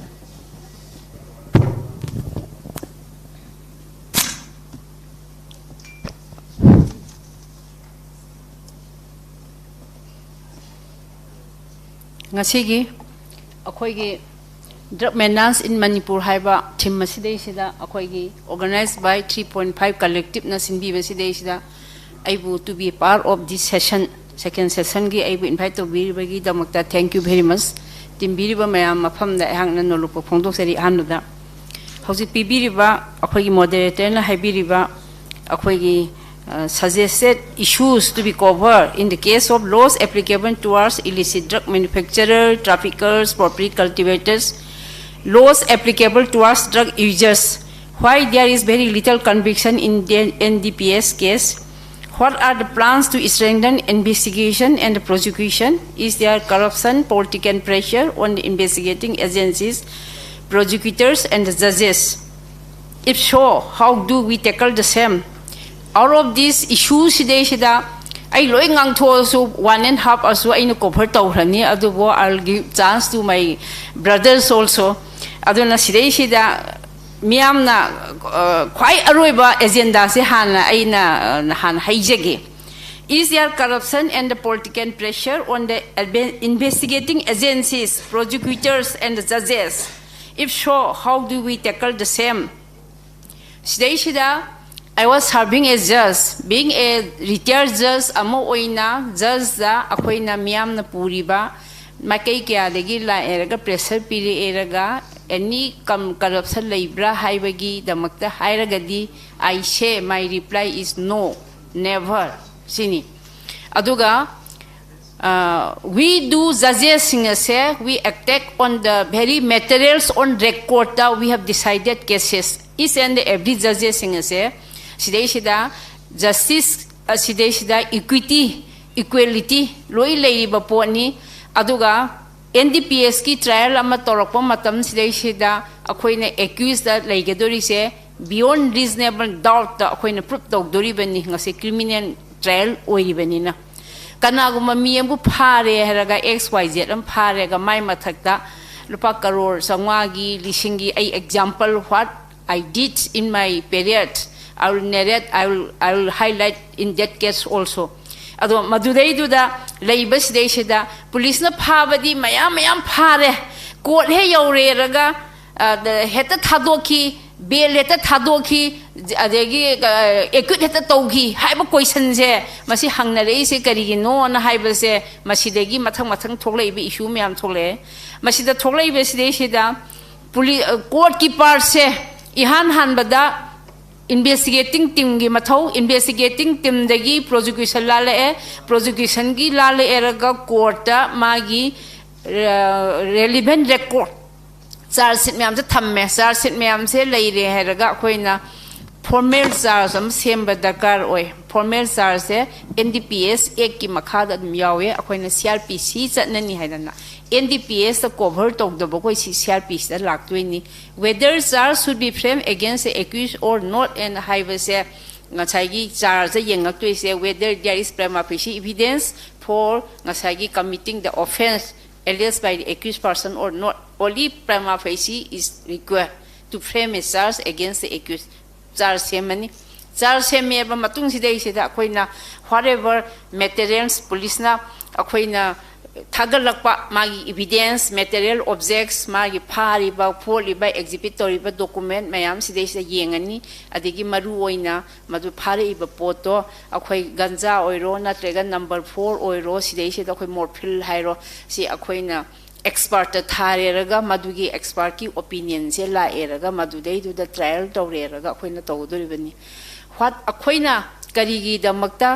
ꯉꯁꯤꯒꯤ ꯑꯩꯈꯣꯏꯒꯤ Drug Menace in Manipur ꯍꯥꯏꯕ ꯊꯤꯝ ꯑꯁꯤꯗꯩꯁꯤꯗ ꯑꯩꯈꯣꯏꯒꯤ Organised by three point five Collectiveꯅ ꯁꯤꯟꯕꯤꯕꯁꯤꯗꯩꯁꯤꯗ ꯑꯩꯕꯨ to be part of this session, second sessionꯒꯤ ꯑꯩꯕꯨ invite ꯇꯧꯕꯤꯔꯤꯕꯒꯤꯗꯃꯛꯇ thank you very much. ꯇꯤꯟꯕꯤꯔꯤꯕ ꯃꯌꯥꯝ ꯃꯐꯝꯗ ꯑꯩꯍꯥꯛꯅ ꯅꯣꯂꯨꯛꯄ ꯐꯣꯡꯗꯣꯛꯆꯔꯤ꯫ ꯑꯍꯥꯟꯕꯗ ꯍꯧꯖꯤꯛ ꯄꯤꯕꯤꯔꯤꯕ ꯑꯩꯈꯣꯏꯒꯤ moderatorꯅ ꯍꯥꯏꯕꯤꯔꯤꯕ ꯑꯩꯈꯣꯏꯒꯤ uh, suggested issues to be covered in the case of laws applicable towards illicit drug manufacturer, traffickers, property cultivators, laws applicable towards drug users, why there is very little conviction in the N D P S case, what are the plans to strengthen investigation and prosecution? Is there corruption, political pressure on the investigating agencies, prosecutors, and the judges? If so, how do we tackle the same? Out of this issue ꯁꯤꯗꯩꯁꯤꯗ ꯑꯩ ꯂꯣꯏ ꯉꯥꯡꯊꯣꯛꯑꯁꯨ one and half ꯑꯁꯨ ꯑꯩꯅ cover ꯇꯧꯈ꯭ꯔꯅꯤ, ꯑꯗꯨꯕꯨ I'll give chance to my brothers also. ꯑꯗꯨꯅ ꯁꯤꯗꯩꯁꯤꯗ ꯃꯤꯌꯥꯝꯅ ꯑ, ꯈ꯭ꯋꯥꯏ ꯑꯔꯣꯏꯕ agendaꯁꯦ ꯍꯥꯟꯅ ꯑꯩꯅ ꯑ, ꯍꯥꯟꯅ ꯍꯩꯖꯒꯦ. Is there corruption and the political pressure on the adve- investigating agencies, prosecutors and the judges? If so, how do we tackle the same? ꯁꯤꯗꯩꯁꯤꯗ I was serving as judge, being a retired judge ꯑꯃ ꯑꯣꯏꯅ judgeꯗ ꯑꯩꯈꯣꯏꯅ ꯃꯤꯌꯥꯝꯅ ꯄꯨꯔꯤꯕ ꯃꯥꯏꯀꯩ ꯀꯌꯥꯗꯒꯤ ꯂꯥꯛꯑꯦꯔꯒ pressure ꯄꯤꯔꯛꯑꯦꯔꯒ any com- corruption ꯂꯩꯕ꯭ꯔꯥ ꯍꯥꯏꯕꯒꯤꯗꯃꯛꯇ ꯍꯥꯏꯔꯒꯗꯤ I say my reply is no, never ꯁꯤꯅꯤ꯫ ꯑꯗꯨꯒ uh, we do judgesꯁꯤꯡ ꯑꯁꯦ we attack on the very materials on recordꯇ we have decided cases, each and every judgesꯁꯤꯡ ꯑꯁꯦ ꯁꯤꯗꯩꯁꯤꯗ justice ꯑꯁꯤꯗꯩꯁꯤꯗ equity, equality ꯂꯣꯏ ꯂꯩꯔꯤꯕ ꯄꯣꯠꯅꯤ꯫ ꯑꯗꯨꯒ N D P Sꯀꯤ trial ꯑꯃ ꯇꯧꯔꯛꯄ ꯃꯇꯝꯁꯤꯗꯩꯁꯤꯗ ꯑꯩꯈꯣꯏꯅ accusedꯗ ꯂꯩꯒꯗꯣꯔꯤꯁꯦ beyond reasonable doubtꯇ ꯑꯩꯈꯣꯏꯅ prove ꯇꯧꯗꯣꯔꯤꯕꯅꯤ ꯉꯁꯤ criminal trial ꯑꯣꯏꯔꯤꯕꯅꯤꯅ꯫ ꯀꯅꯥꯒꯨꯝꯕ ꯃꯤ ꯑꯃꯕꯨ ꯐꯥꯔꯦ ꯍꯥꯏꯔꯒ X Y Z ꯑꯃ ꯐꯥꯔꯦꯒ ꯃꯥꯏ ꯃꯊꯛꯇ ꯂꯨꯄꯥ ꯀꯔꯣꯔ ꯆꯥꯝꯃꯉꯥꯒꯤ ꯂꯤꯁꯤꯡꯒꯤ ꯑꯩ example what I did in my period, I will narrate, I will, I will highlight in that case also. ꯑꯗꯣ ꯃꯗꯨꯗꯩꯗꯨꯗ ꯂꯩꯕ ꯁꯤꯗꯩꯁꯤꯗ ꯄꯨꯂꯤꯁꯅ ꯐꯥꯕꯗꯤ ꯃꯌꯥꯝ ꯃꯌꯥꯝ ꯐꯥꯔꯦ, court ꯍꯦꯛ ꯌꯧꯔꯦꯔꯒ ꯑ, ꯗ- ꯍꯦꯛꯇ ꯊꯥꯗꯣꯛꯈꯤ꯫ ꯕꯦꯜ ꯍꯦꯛꯇ ꯊꯥꯗꯣꯛꯈꯤ, ꯑꯗꯒꯤ ꯑꯦꯀ꯭ꯌꯨꯠ ꯍꯦꯛꯇ ꯇꯧꯈꯤ ꯍꯥꯏꯕ ꯀꯣꯏꯁꯟꯁꯦ, ꯃꯁꯤ ꯍꯪꯅꯔꯛꯏꯁꯦ ꯀꯔꯤꯒꯤꯅꯣꯅ ꯍꯥꯏꯕꯁꯦ, ꯃꯁꯤꯗꯒꯤ ꯃꯊꯪ ꯃꯊꯪ ꯊꯣꯛꯂꯛꯏꯕ ꯏꯁꯨ ꯃꯌꯥꯝ ꯊꯣꯛꯂꯛꯑꯦ꯫ ꯃꯁꯤꯗ ꯊꯣꯛꯂꯛꯏꯕꯁꯤꯗꯩꯁꯤꯗ ꯄꯨꯂꯤ ꯀꯣꯔꯠꯀꯤ ꯄꯥꯔꯠꯁꯦ ꯏꯍꯥꯟ ꯍꯥꯟꯕꯗ ꯏꯟꯚꯦꯁꯇꯤꯒꯦꯇꯤꯡ ꯇꯤꯝꯒꯤ ꯃꯊꯧ, ꯏꯟꯚꯦꯁꯇꯤꯒꯦꯇꯤꯡ ꯇꯤꯝꯗꯒꯤ ꯄ꯭ꯔꯣꯁꯤꯀ꯭ꯌꯨꯁꯟ ꯂꯥꯜꯂꯛꯑꯦ, ꯄ꯭ꯔꯣꯁꯤꯀ꯭ꯌꯨꯁꯟꯒꯤ ꯂꯥꯜꯂꯛꯑꯦꯔꯒ ꯀꯣꯔꯠꯇ ꯃꯥꯒꯤ ꯔꯦꯂꯤꯚꯦꯟ ꯔꯦꯀꯣꯔꯠ ꯆꯥꯔꯖ ꯁꯤꯠ ꯃꯌꯥꯝꯁꯦ ꯊꯝꯃꯦ꯫ ꯆꯥꯔꯖ ꯁꯤꯠ ꯃꯌꯥꯝꯁꯦ ꯂꯩꯔꯦ ꯍꯥꯏꯔꯒ ꯑꯩꯈꯣꯏꯅ ꯐꯣꯔꯃꯦꯜ ꯆꯥꯔꯖ ꯑꯃ ꯁꯦꯝꯕ ꯗꯔꯀꯥꯔ ꯑꯣꯏ꯫ ꯐꯣꯔꯃꯦꯜ ꯆꯥꯔꯖꯁꯦ ꯑꯦꯟ ꯗꯤ ꯄꯤ ꯑꯦꯁ ꯑꯦꯛꯀꯤ ꯃꯈꯥꯗ ꯑꯗꯨꯝ ꯌꯥꯎꯋꯦ꯫ ꯑꯩꯈꯣꯏꯅ ꯁꯤ ꯑꯥꯔ ꯄꯤ ꯁꯤ ꯆꯠꯅꯅꯤ ꯍꯥꯏꯗꯅ ꯑꯦꯟ ꯗꯤ ꯄꯤ ꯑꯦꯁꯇ ꯀꯣꯚꯔ ꯇꯧꯗꯕ ꯑꯩꯈꯣꯏ ꯁꯤ ꯁꯤ ꯑꯥꯔ ꯄꯤ ꯁꯤꯗ ꯂꯥꯛꯇꯣꯏꯅꯤ꯫ Whether charge should be framed against the accused or not ꯑꯅ ꯍꯥꯏꯕꯁꯦ ꯉꯁꯥꯏꯒꯤ ꯆꯥꯔꯖꯇ ꯌꯦꯡꯉꯛꯇꯣꯏꯁꯦ, whether there is prima facie evidence for ꯉꯁꯥꯏꯒꯤ committing the offence alleged by the accused person or not, only prima facie is required to frame a charge against the accused꯫ Charge ꯁꯦꯝꯃꯅꯤ꯫ Charge ꯁꯦꯝꯃꯦꯕ ꯃꯇꯨꯡꯁꯤꯗꯩꯁꯤꯗ ꯑꯩꯈꯣꯏꯅ whatever materials ꯄꯨꯂꯤꯁꯅ ꯑꯩꯈꯣꯏꯅ ꯊꯥꯒꯠꯂꯛꯄ ꯃꯥꯒꯤ evidence, material objects, ꯃꯥꯒꯤ ꯐꯥꯔꯤꯕ ꯈꯣꯠꯂꯤꯕ exhibit ꯇꯧꯔꯤꯕ document ꯃꯌꯥꯝ ꯁꯤꯗꯩꯁꯤꯗ ꯌꯦꯡꯉꯅꯤ꯫ ꯑꯗꯒꯤ ꯃꯔꯨ ꯑꯣꯏꯅ ꯃꯗꯨ ꯐꯥꯔꯛꯏꯕ ꯄꯣꯠꯇꯣ ꯑꯩꯈꯣꯏ ꯒꯟꯖꯥ ꯑꯣꯏꯔꯣ ꯅꯠꯇ꯭ꯔꯒ number four ꯑꯣꯏꯔꯣ, ꯁꯤꯗꯩꯁꯤꯗ ꯑꯩꯈꯣꯏ ꯃꯣꯔꯐꯤꯜ ꯍꯥꯏꯔꯣ, ꯁꯤ ꯑꯩꯈꯣꯏꯅ ꯑꯦꯛꯁꯄꯥꯔꯠꯇ ꯊꯥꯔꯦꯔꯒ ꯃꯗꯨꯒꯤ ꯑꯦꯛꯁꯄꯥꯔꯠꯀꯤ ꯑꯣꯄꯤꯅꯤꯌꯟꯁꯦ ꯂꯥꯛꯑꯦꯔꯒ ꯃꯗꯨꯗꯩꯗꯨꯗ ꯇ꯭ꯔꯥꯏꯌꯦꯜ ꯇꯧꯔꯦꯔꯒ ꯑꯩꯈꯣꯏꯅ ꯇꯧꯗꯣꯔꯤꯕꯅꯤ꯫ What ꯑꯩꯈꯣꯏꯅ ꯀꯔꯤꯒꯤꯗꯃꯛꯇ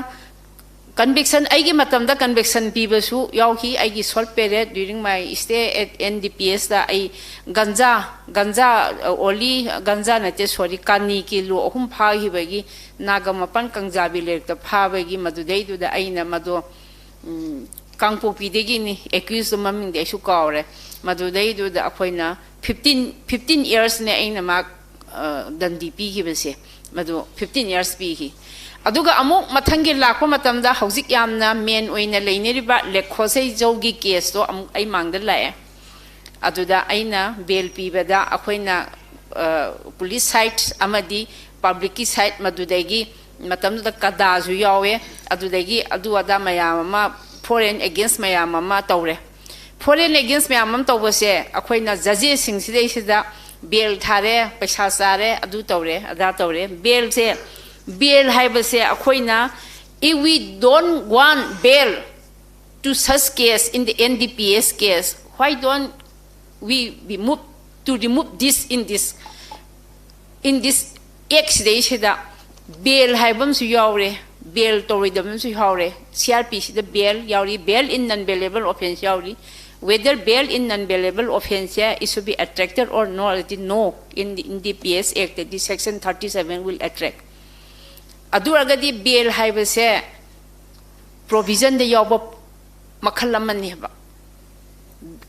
ꯀꯟꯚꯤꯛꯁꯟ, ꯑꯩꯒꯤ ꯃꯇꯝꯗ ꯀꯟꯚꯤꯛꯁꯟ ꯄꯤꯕꯁꯨ ꯌꯥꯎꯈꯤ꯫ ꯑꯩꯒꯤ short period during my stay at N D P S ꯇ ꯑꯩ ꯒꯟꯖꯥ, ꯒꯟꯖꯥ, only ꯒꯟꯖꯥ ꯅꯠꯇꯦ, sorry, ꯀꯥꯅꯤ ꯀꯤꯂꯣ ꯑꯍꯨꯝ ꯐꯥꯈꯤꯕꯒꯤ ꯅꯥꯒꯥꯃꯄꯥꯟ ꯀꯪꯖꯥꯕꯤ ꯂꯩꯔꯛꯇ ꯐꯥꯕꯒꯤ ꯃꯗꯨꯗꯩꯗꯨꯗ ꯑꯩꯅ ꯃꯗꯣ ꯎꯝ, ꯀꯥꯡꯄꯣꯛꯄꯤꯗꯒꯤꯅꯤ, ꯑꯦꯀ꯭ꯌꯨꯁꯇꯨ ꯃꯃꯤꯡꯗꯤ ꯑꯩꯁꯨ ꯀꯥꯎꯔꯦ꯫ ꯃꯗꯨꯗꯩꯗꯨꯗ ꯑꯩꯈꯣꯏꯅ fifteen, fifteen yearsꯅꯦ ꯑꯩꯅ ꯃꯥ ꯗꯟꯗꯤ ꯄꯤꯈꯤꯕꯁꯦ꯫ ꯃꯗꯨ fifteen years ꯄꯤꯈꯤ꯫ ꯑꯗꯨꯒ ꯑꯃꯨꯛ ꯃꯊꯪꯒꯤ ꯂꯥꯛꯄ ꯃꯇꯝꯗ ꯍꯧꯖꯤꯛ ꯌꯥꯝꯅ ꯃꯦꯟ ꯑꯣꯏꯅ ꯂꯩꯅꯔꯤꯕ ꯂꯦꯈꯣꯁꯩꯖꯧꯒꯤ ꯀꯦꯁꯇꯣ ꯑꯃꯨꯛ ꯑꯩ ꯃꯥꯡꯗ ꯂꯥꯛꯑꯦ꯫ ꯑꯗꯨꯗ ꯑꯩꯅ ꯕꯦꯜ ꯄꯤꯕꯗ ꯑꯩꯈꯣꯏꯅ ꯄꯨꯂꯤꯁ ꯁꯥꯏꯠ ꯑꯃꯗꯤ ꯄꯕ꯭ꯂꯤꯛꯀꯤ ꯁꯥꯏꯠ, ꯃꯗꯨꯗꯒꯤ ꯃꯇꯝꯗꯨꯗ ꯀꯗꯥꯁꯨ ꯌꯥꯎꯋꯦ, ꯑꯗꯨꯗꯒꯤ ꯑꯗꯨ ꯑꯗꯥ ꯃꯌꯥꯝ ꯑꯃ, ꯐꯣꯔꯦꯟ ꯑꯦꯒꯦꯟꯁ ꯃꯌꯥꯝ ꯑꯃ ꯇꯧꯔꯦ꯫ ꯐꯣꯔꯦꯟ ꯑꯦꯒꯦꯟꯁ ꯃꯌꯥꯝ ꯑꯃ ꯇꯧꯕꯁꯦ ꯑꯩꯈꯣꯏꯅ ꯖꯖꯦꯁꯁꯤꯡꯁꯤꯗꯩꯁꯤꯗ ꯕꯦꯜ ꯊꯥꯔꯦ, ꯄꯩꯁꯥ ꯆꯥꯔꯦ, ꯑꯗꯨ ꯇꯧꯔꯦ, ꯑꯗꯥ ꯇꯧꯔꯦ꯫ ꯕꯦꯜꯁꯦ, ꯕꯦꯜ ꯍꯥꯏꯕꯁꯦ ꯑꯩꯈꯣꯏꯅ, if we don't want bail to such case in the N D P S case, why don't we, we move to remove this in this, in this act ꯁꯤꯗꯩꯁꯤꯗ ꯕꯦꯜ ꯍꯥꯏꯕ ꯑꯃꯁꯨ ꯌꯥꯎꯔꯦ, ꯕꯦꯜ ꯇꯧꯔꯣꯏꯗꯕ ꯑꯃꯁꯨ ꯌꯥꯎꯔꯦ꯫ C R P C ꯗ ꯕꯦꯜ ꯌꯥꯎꯔꯤ, bail in non-bailable offence ꯌꯥꯎꯔꯤ꯫ Whether bail in non-bailable offence say it should be attracted or not, no, in the, in the N D P S Act ꯇꯗꯤ section thirty seven will attract꯫ ꯑꯗꯨ ꯑꯣꯏꯔꯒꯗꯤ ꯕꯦꯜ ꯍꯥꯏꯕꯁꯦ provision ꯗ ꯌꯥꯎꯕ ꯃꯈꯜ ꯑꯃꯅꯦꯕ꯫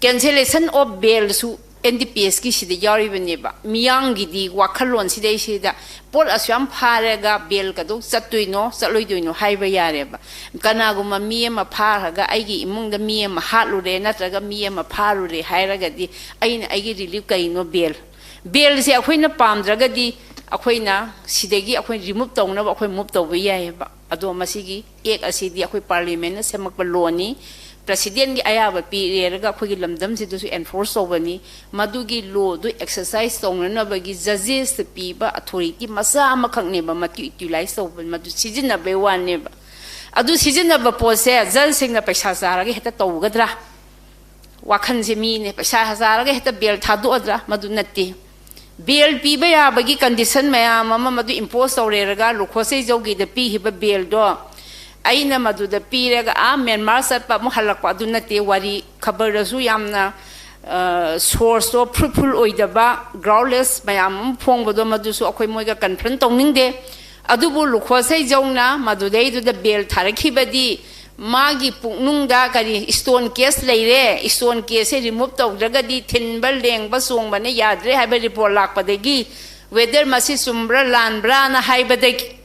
Cancellation of bail ꯁꯨ N D P S ꯀꯤ ꯁꯤꯗ ꯌꯥꯎꯔꯤꯕꯅꯦꯕ꯫ ꯃꯤꯌꯥꯝꯒꯤꯗꯤ ꯋꯥꯈꯜꯂꯣꯟ ꯁꯤꯗꯩꯁꯤꯗ ꯄꯣꯠ ꯑꯁꯨꯛ ꯌꯥꯝ ꯐꯥꯔꯒ ꯕꯦꯜꯒꯗꯧ ꯆꯠꯇꯣꯏꯅꯣ, ꯆꯠꯂꯣꯏꯗꯣꯏꯅꯣ ꯍꯥꯏꯕ ꯌꯥꯔꯦꯕ꯫ ꯀꯅꯥꯒꯨꯝꯕ ꯃꯤ ꯑꯃ ꯐꯥꯈ꯭ꯔꯒ ꯑꯩꯒꯤ ꯏꯃꯨꯡꯗ ꯃꯤ ꯑꯃ ꯍꯥꯠꯂꯨꯔꯦ ꯅꯠꯇ꯭ꯔꯒ ꯃꯤ ꯑꯃ ꯐꯥꯔꯨꯔꯦ ꯍꯥꯏꯔꯒꯗꯤ ꯑꯩꯅ, ꯑꯩꯒꯤ relief ꯀꯩꯅꯣ? ꯕꯦꯜ꯫ ꯕꯦꯜꯁꯦ ꯑꯩꯈꯣꯏꯅ ꯄꯥꯝꯗ꯭ꯔꯒꯗꯤ ꯑꯩꯈꯣꯏꯅ ꯁꯤꯗꯒꯤ ꯑꯩꯈꯣꯏ remove ꯇꯧꯅꯕ ꯑꯩꯈꯣꯏ move ꯇꯧꯕ ꯌꯥꯏꯑꯕ꯫ ꯑꯗꯣ ꯃꯁꯤꯒꯤ act ꯑꯁꯤꯗꯤ ꯑꯩꯈꯣꯏ parliament ꯅ ꯁꯦꯝꯃꯛꯄ law ꯅꯤ꯫ President ꯀꯤ ꯑꯌꯥꯕ ꯄꯤꯔꯦꯔꯒ ꯑꯩꯈꯣꯏꯒꯤ ꯂꯝꯗꯝꯁꯤꯗꯁꯨ enforce ꯇꯧꯕꯅꯤ꯫ ꯃꯗꯨꯒꯤ law ꯗꯨ exercise ꯇꯧꯅꯅꯕꯒꯤ judges ꯇ ꯄꯤꯕ authority ꯃꯆꯥ ꯑꯃꯈꯛꯅꯦꯕ ꯃꯗꯨ utilize ꯇꯧꯕ, ꯃꯗꯨ ꯁꯤꯖꯤꯟꯅꯕꯩ ꯋꯥꯅꯦꯕ꯫ ꯑꯗꯨ ꯁꯤꯖꯤꯟꯅꯕ ꯄꯣꯠꯁꯦ judge ꯁꯤꯡꯅ ꯄꯩꯁꯥ ꯆꯥꯔꯒ ꯍꯦꯛꯇ ꯇꯧꯒꯗ꯭ꯔꯥ? ꯋꯥꯈꯜꯁꯦ ꯃꯤꯅꯦ, ꯄꯩꯁꯥ ꯆꯥꯔꯒ ꯍꯦꯛꯇ ꯕꯦꯜ ꯊꯥꯗꯣꯛꯑꯗ꯭ꯔꯥ? ꯃꯗꯨ ꯅꯠꯇꯦ꯫ ꯕꯦꯜ ꯄꯤꯕ ꯌꯥꯕꯒꯤ condition ꯃꯌꯥꯝ ꯑꯃ ꯃꯗꯨ impose ꯇꯧꯔꯦꯔꯒ ꯂꯨꯈꯣꯁꯩꯖꯧꯒꯤꯗ ꯄꯤꯈꯤꯕ ꯕꯦꯜꯗꯣ ꯑꯩꯅ ꯃꯗꯨꯗ ꯄꯤꯔꯒ ꯑꯥ ꯃ꯭ꯌꯥꯟꯃꯥꯔ ꯆꯠꯄ ꯑꯃꯨꯛ ꯍꯜꯂꯛꯄ ꯑꯗꯨ ꯅꯠꯇꯦ꯫ ꯋꯥꯔꯤ ꯈꯕꯔꯗꯁꯨ ꯌꯥꯝꯅ source ꯇꯣ fruitful ꯑꯣꯏꯗꯕ, groundless ꯃꯌꯥꯝ ꯑꯃ ꯐꯣꯡꯕꯗꯣ ꯃꯗꯨꯁꯨ ꯑꯩꯈꯣꯏ ꯃꯣꯏꯒ confront ꯇꯧꯅꯤꯡꯗꯦ꯫ ꯑꯗꯨꯕꯨ ꯂꯨꯈꯣꯁꯩꯖꯧꯅ ꯃꯗꯨꯗꯩꯗꯨꯗ ꯕꯦꯜ ꯊꯥꯔꯛꯈꯤꯕꯗꯤ ꯃꯥꯒꯤ ꯄꯨꯛꯅꯨꯡꯗ ꯀꯔꯤ stone case ꯂꯩꯔꯦ, stone case ꯁꯦ remove ꯇꯧꯗ꯭ꯔꯒꯗꯤ ꯊꯤꯟꯕ, ꯂꯦꯡꯕ, ꯆꯣꯡꯕꯅ ꯌꯥꯗ꯭ꯔꯦ ꯍꯥꯏꯕ report ꯂꯥꯛꯄꯗꯒꯤ, whether ꯃꯁꯤ ꯆꯨꯝꯕ꯭ꯔꯥ ꯂꯥꯟꯕ꯭ꯔꯥꯅ ꯍꯥꯏꯕꯗꯒꯤ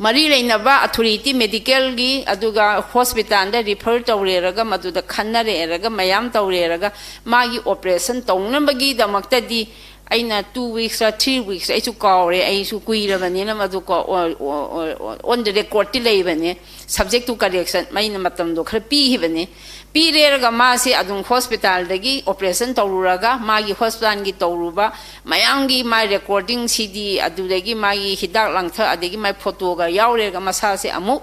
ꯃꯔꯤ ꯂꯩꯅꯕ authority, medical ꯒꯤ, ꯑꯗꯨꯒ hospital ꯗ refer ꯇꯧꯔꯦꯔꯒ ꯃꯗꯨꯗ ꯈꯟꯅꯔꯦꯔꯒ ꯃꯌꯥꯝ ꯇꯧꯔꯦꯔꯒ ꯃꯥꯒꯤ operation ꯇꯧꯅꯕꯒꯤꯗꯃꯛꯇꯗꯤ ꯑꯩꯅ two weeks ꯔ three weeks, ꯑꯩꯁꯨ ꯀꯥꯎꯔꯦ, ꯑꯩꯁꯨ ꯀꯨꯏꯔꯕꯅꯤꯅ ꯃꯗꯨ ꯀꯣ ꯑꯣꯟ ꯗ ꯔꯦꯀꯣꯔꯗꯇꯤ ꯂꯩꯕꯅꯦ꯫ Subject to correction ꯑꯩꯅ ꯃꯇꯝꯗꯣ ꯈꯔ ꯄꯤꯈꯤꯕꯅꯤ꯫ ꯄꯤꯔꯦꯔꯒ ꯃꯥꯁꯦ ꯑꯗꯨꯝ ꯍꯣꯁꯄꯤꯇꯥꯜꯗꯒꯤ ꯑꯣꯄꯔꯦꯁꯟ ꯇꯧꯔꯨꯔꯒ ꯃꯥꯒꯤ ꯍꯣꯁꯄꯤꯇꯥꯜꯒꯤ ꯇꯧꯔꯨꯕ ꯃꯌꯥꯝꯒꯤ ꯃꯥꯏ ꯔꯦꯀꯣꯔꯗꯤꯡ ꯁꯤꯗꯤ, ꯑꯗꯨꯗꯒꯤ ꯃꯥꯒꯤ ꯍꯤꯗꯥꯛ ꯂꯥꯡꯊꯛ, ꯑꯗꯒꯤ ꯃꯥꯏ ꯐꯣꯇꯣꯒ ꯌꯥꯎꯔꯦꯔꯒ ꯃꯁꯥꯁꯦ ꯑꯃꯨꯛ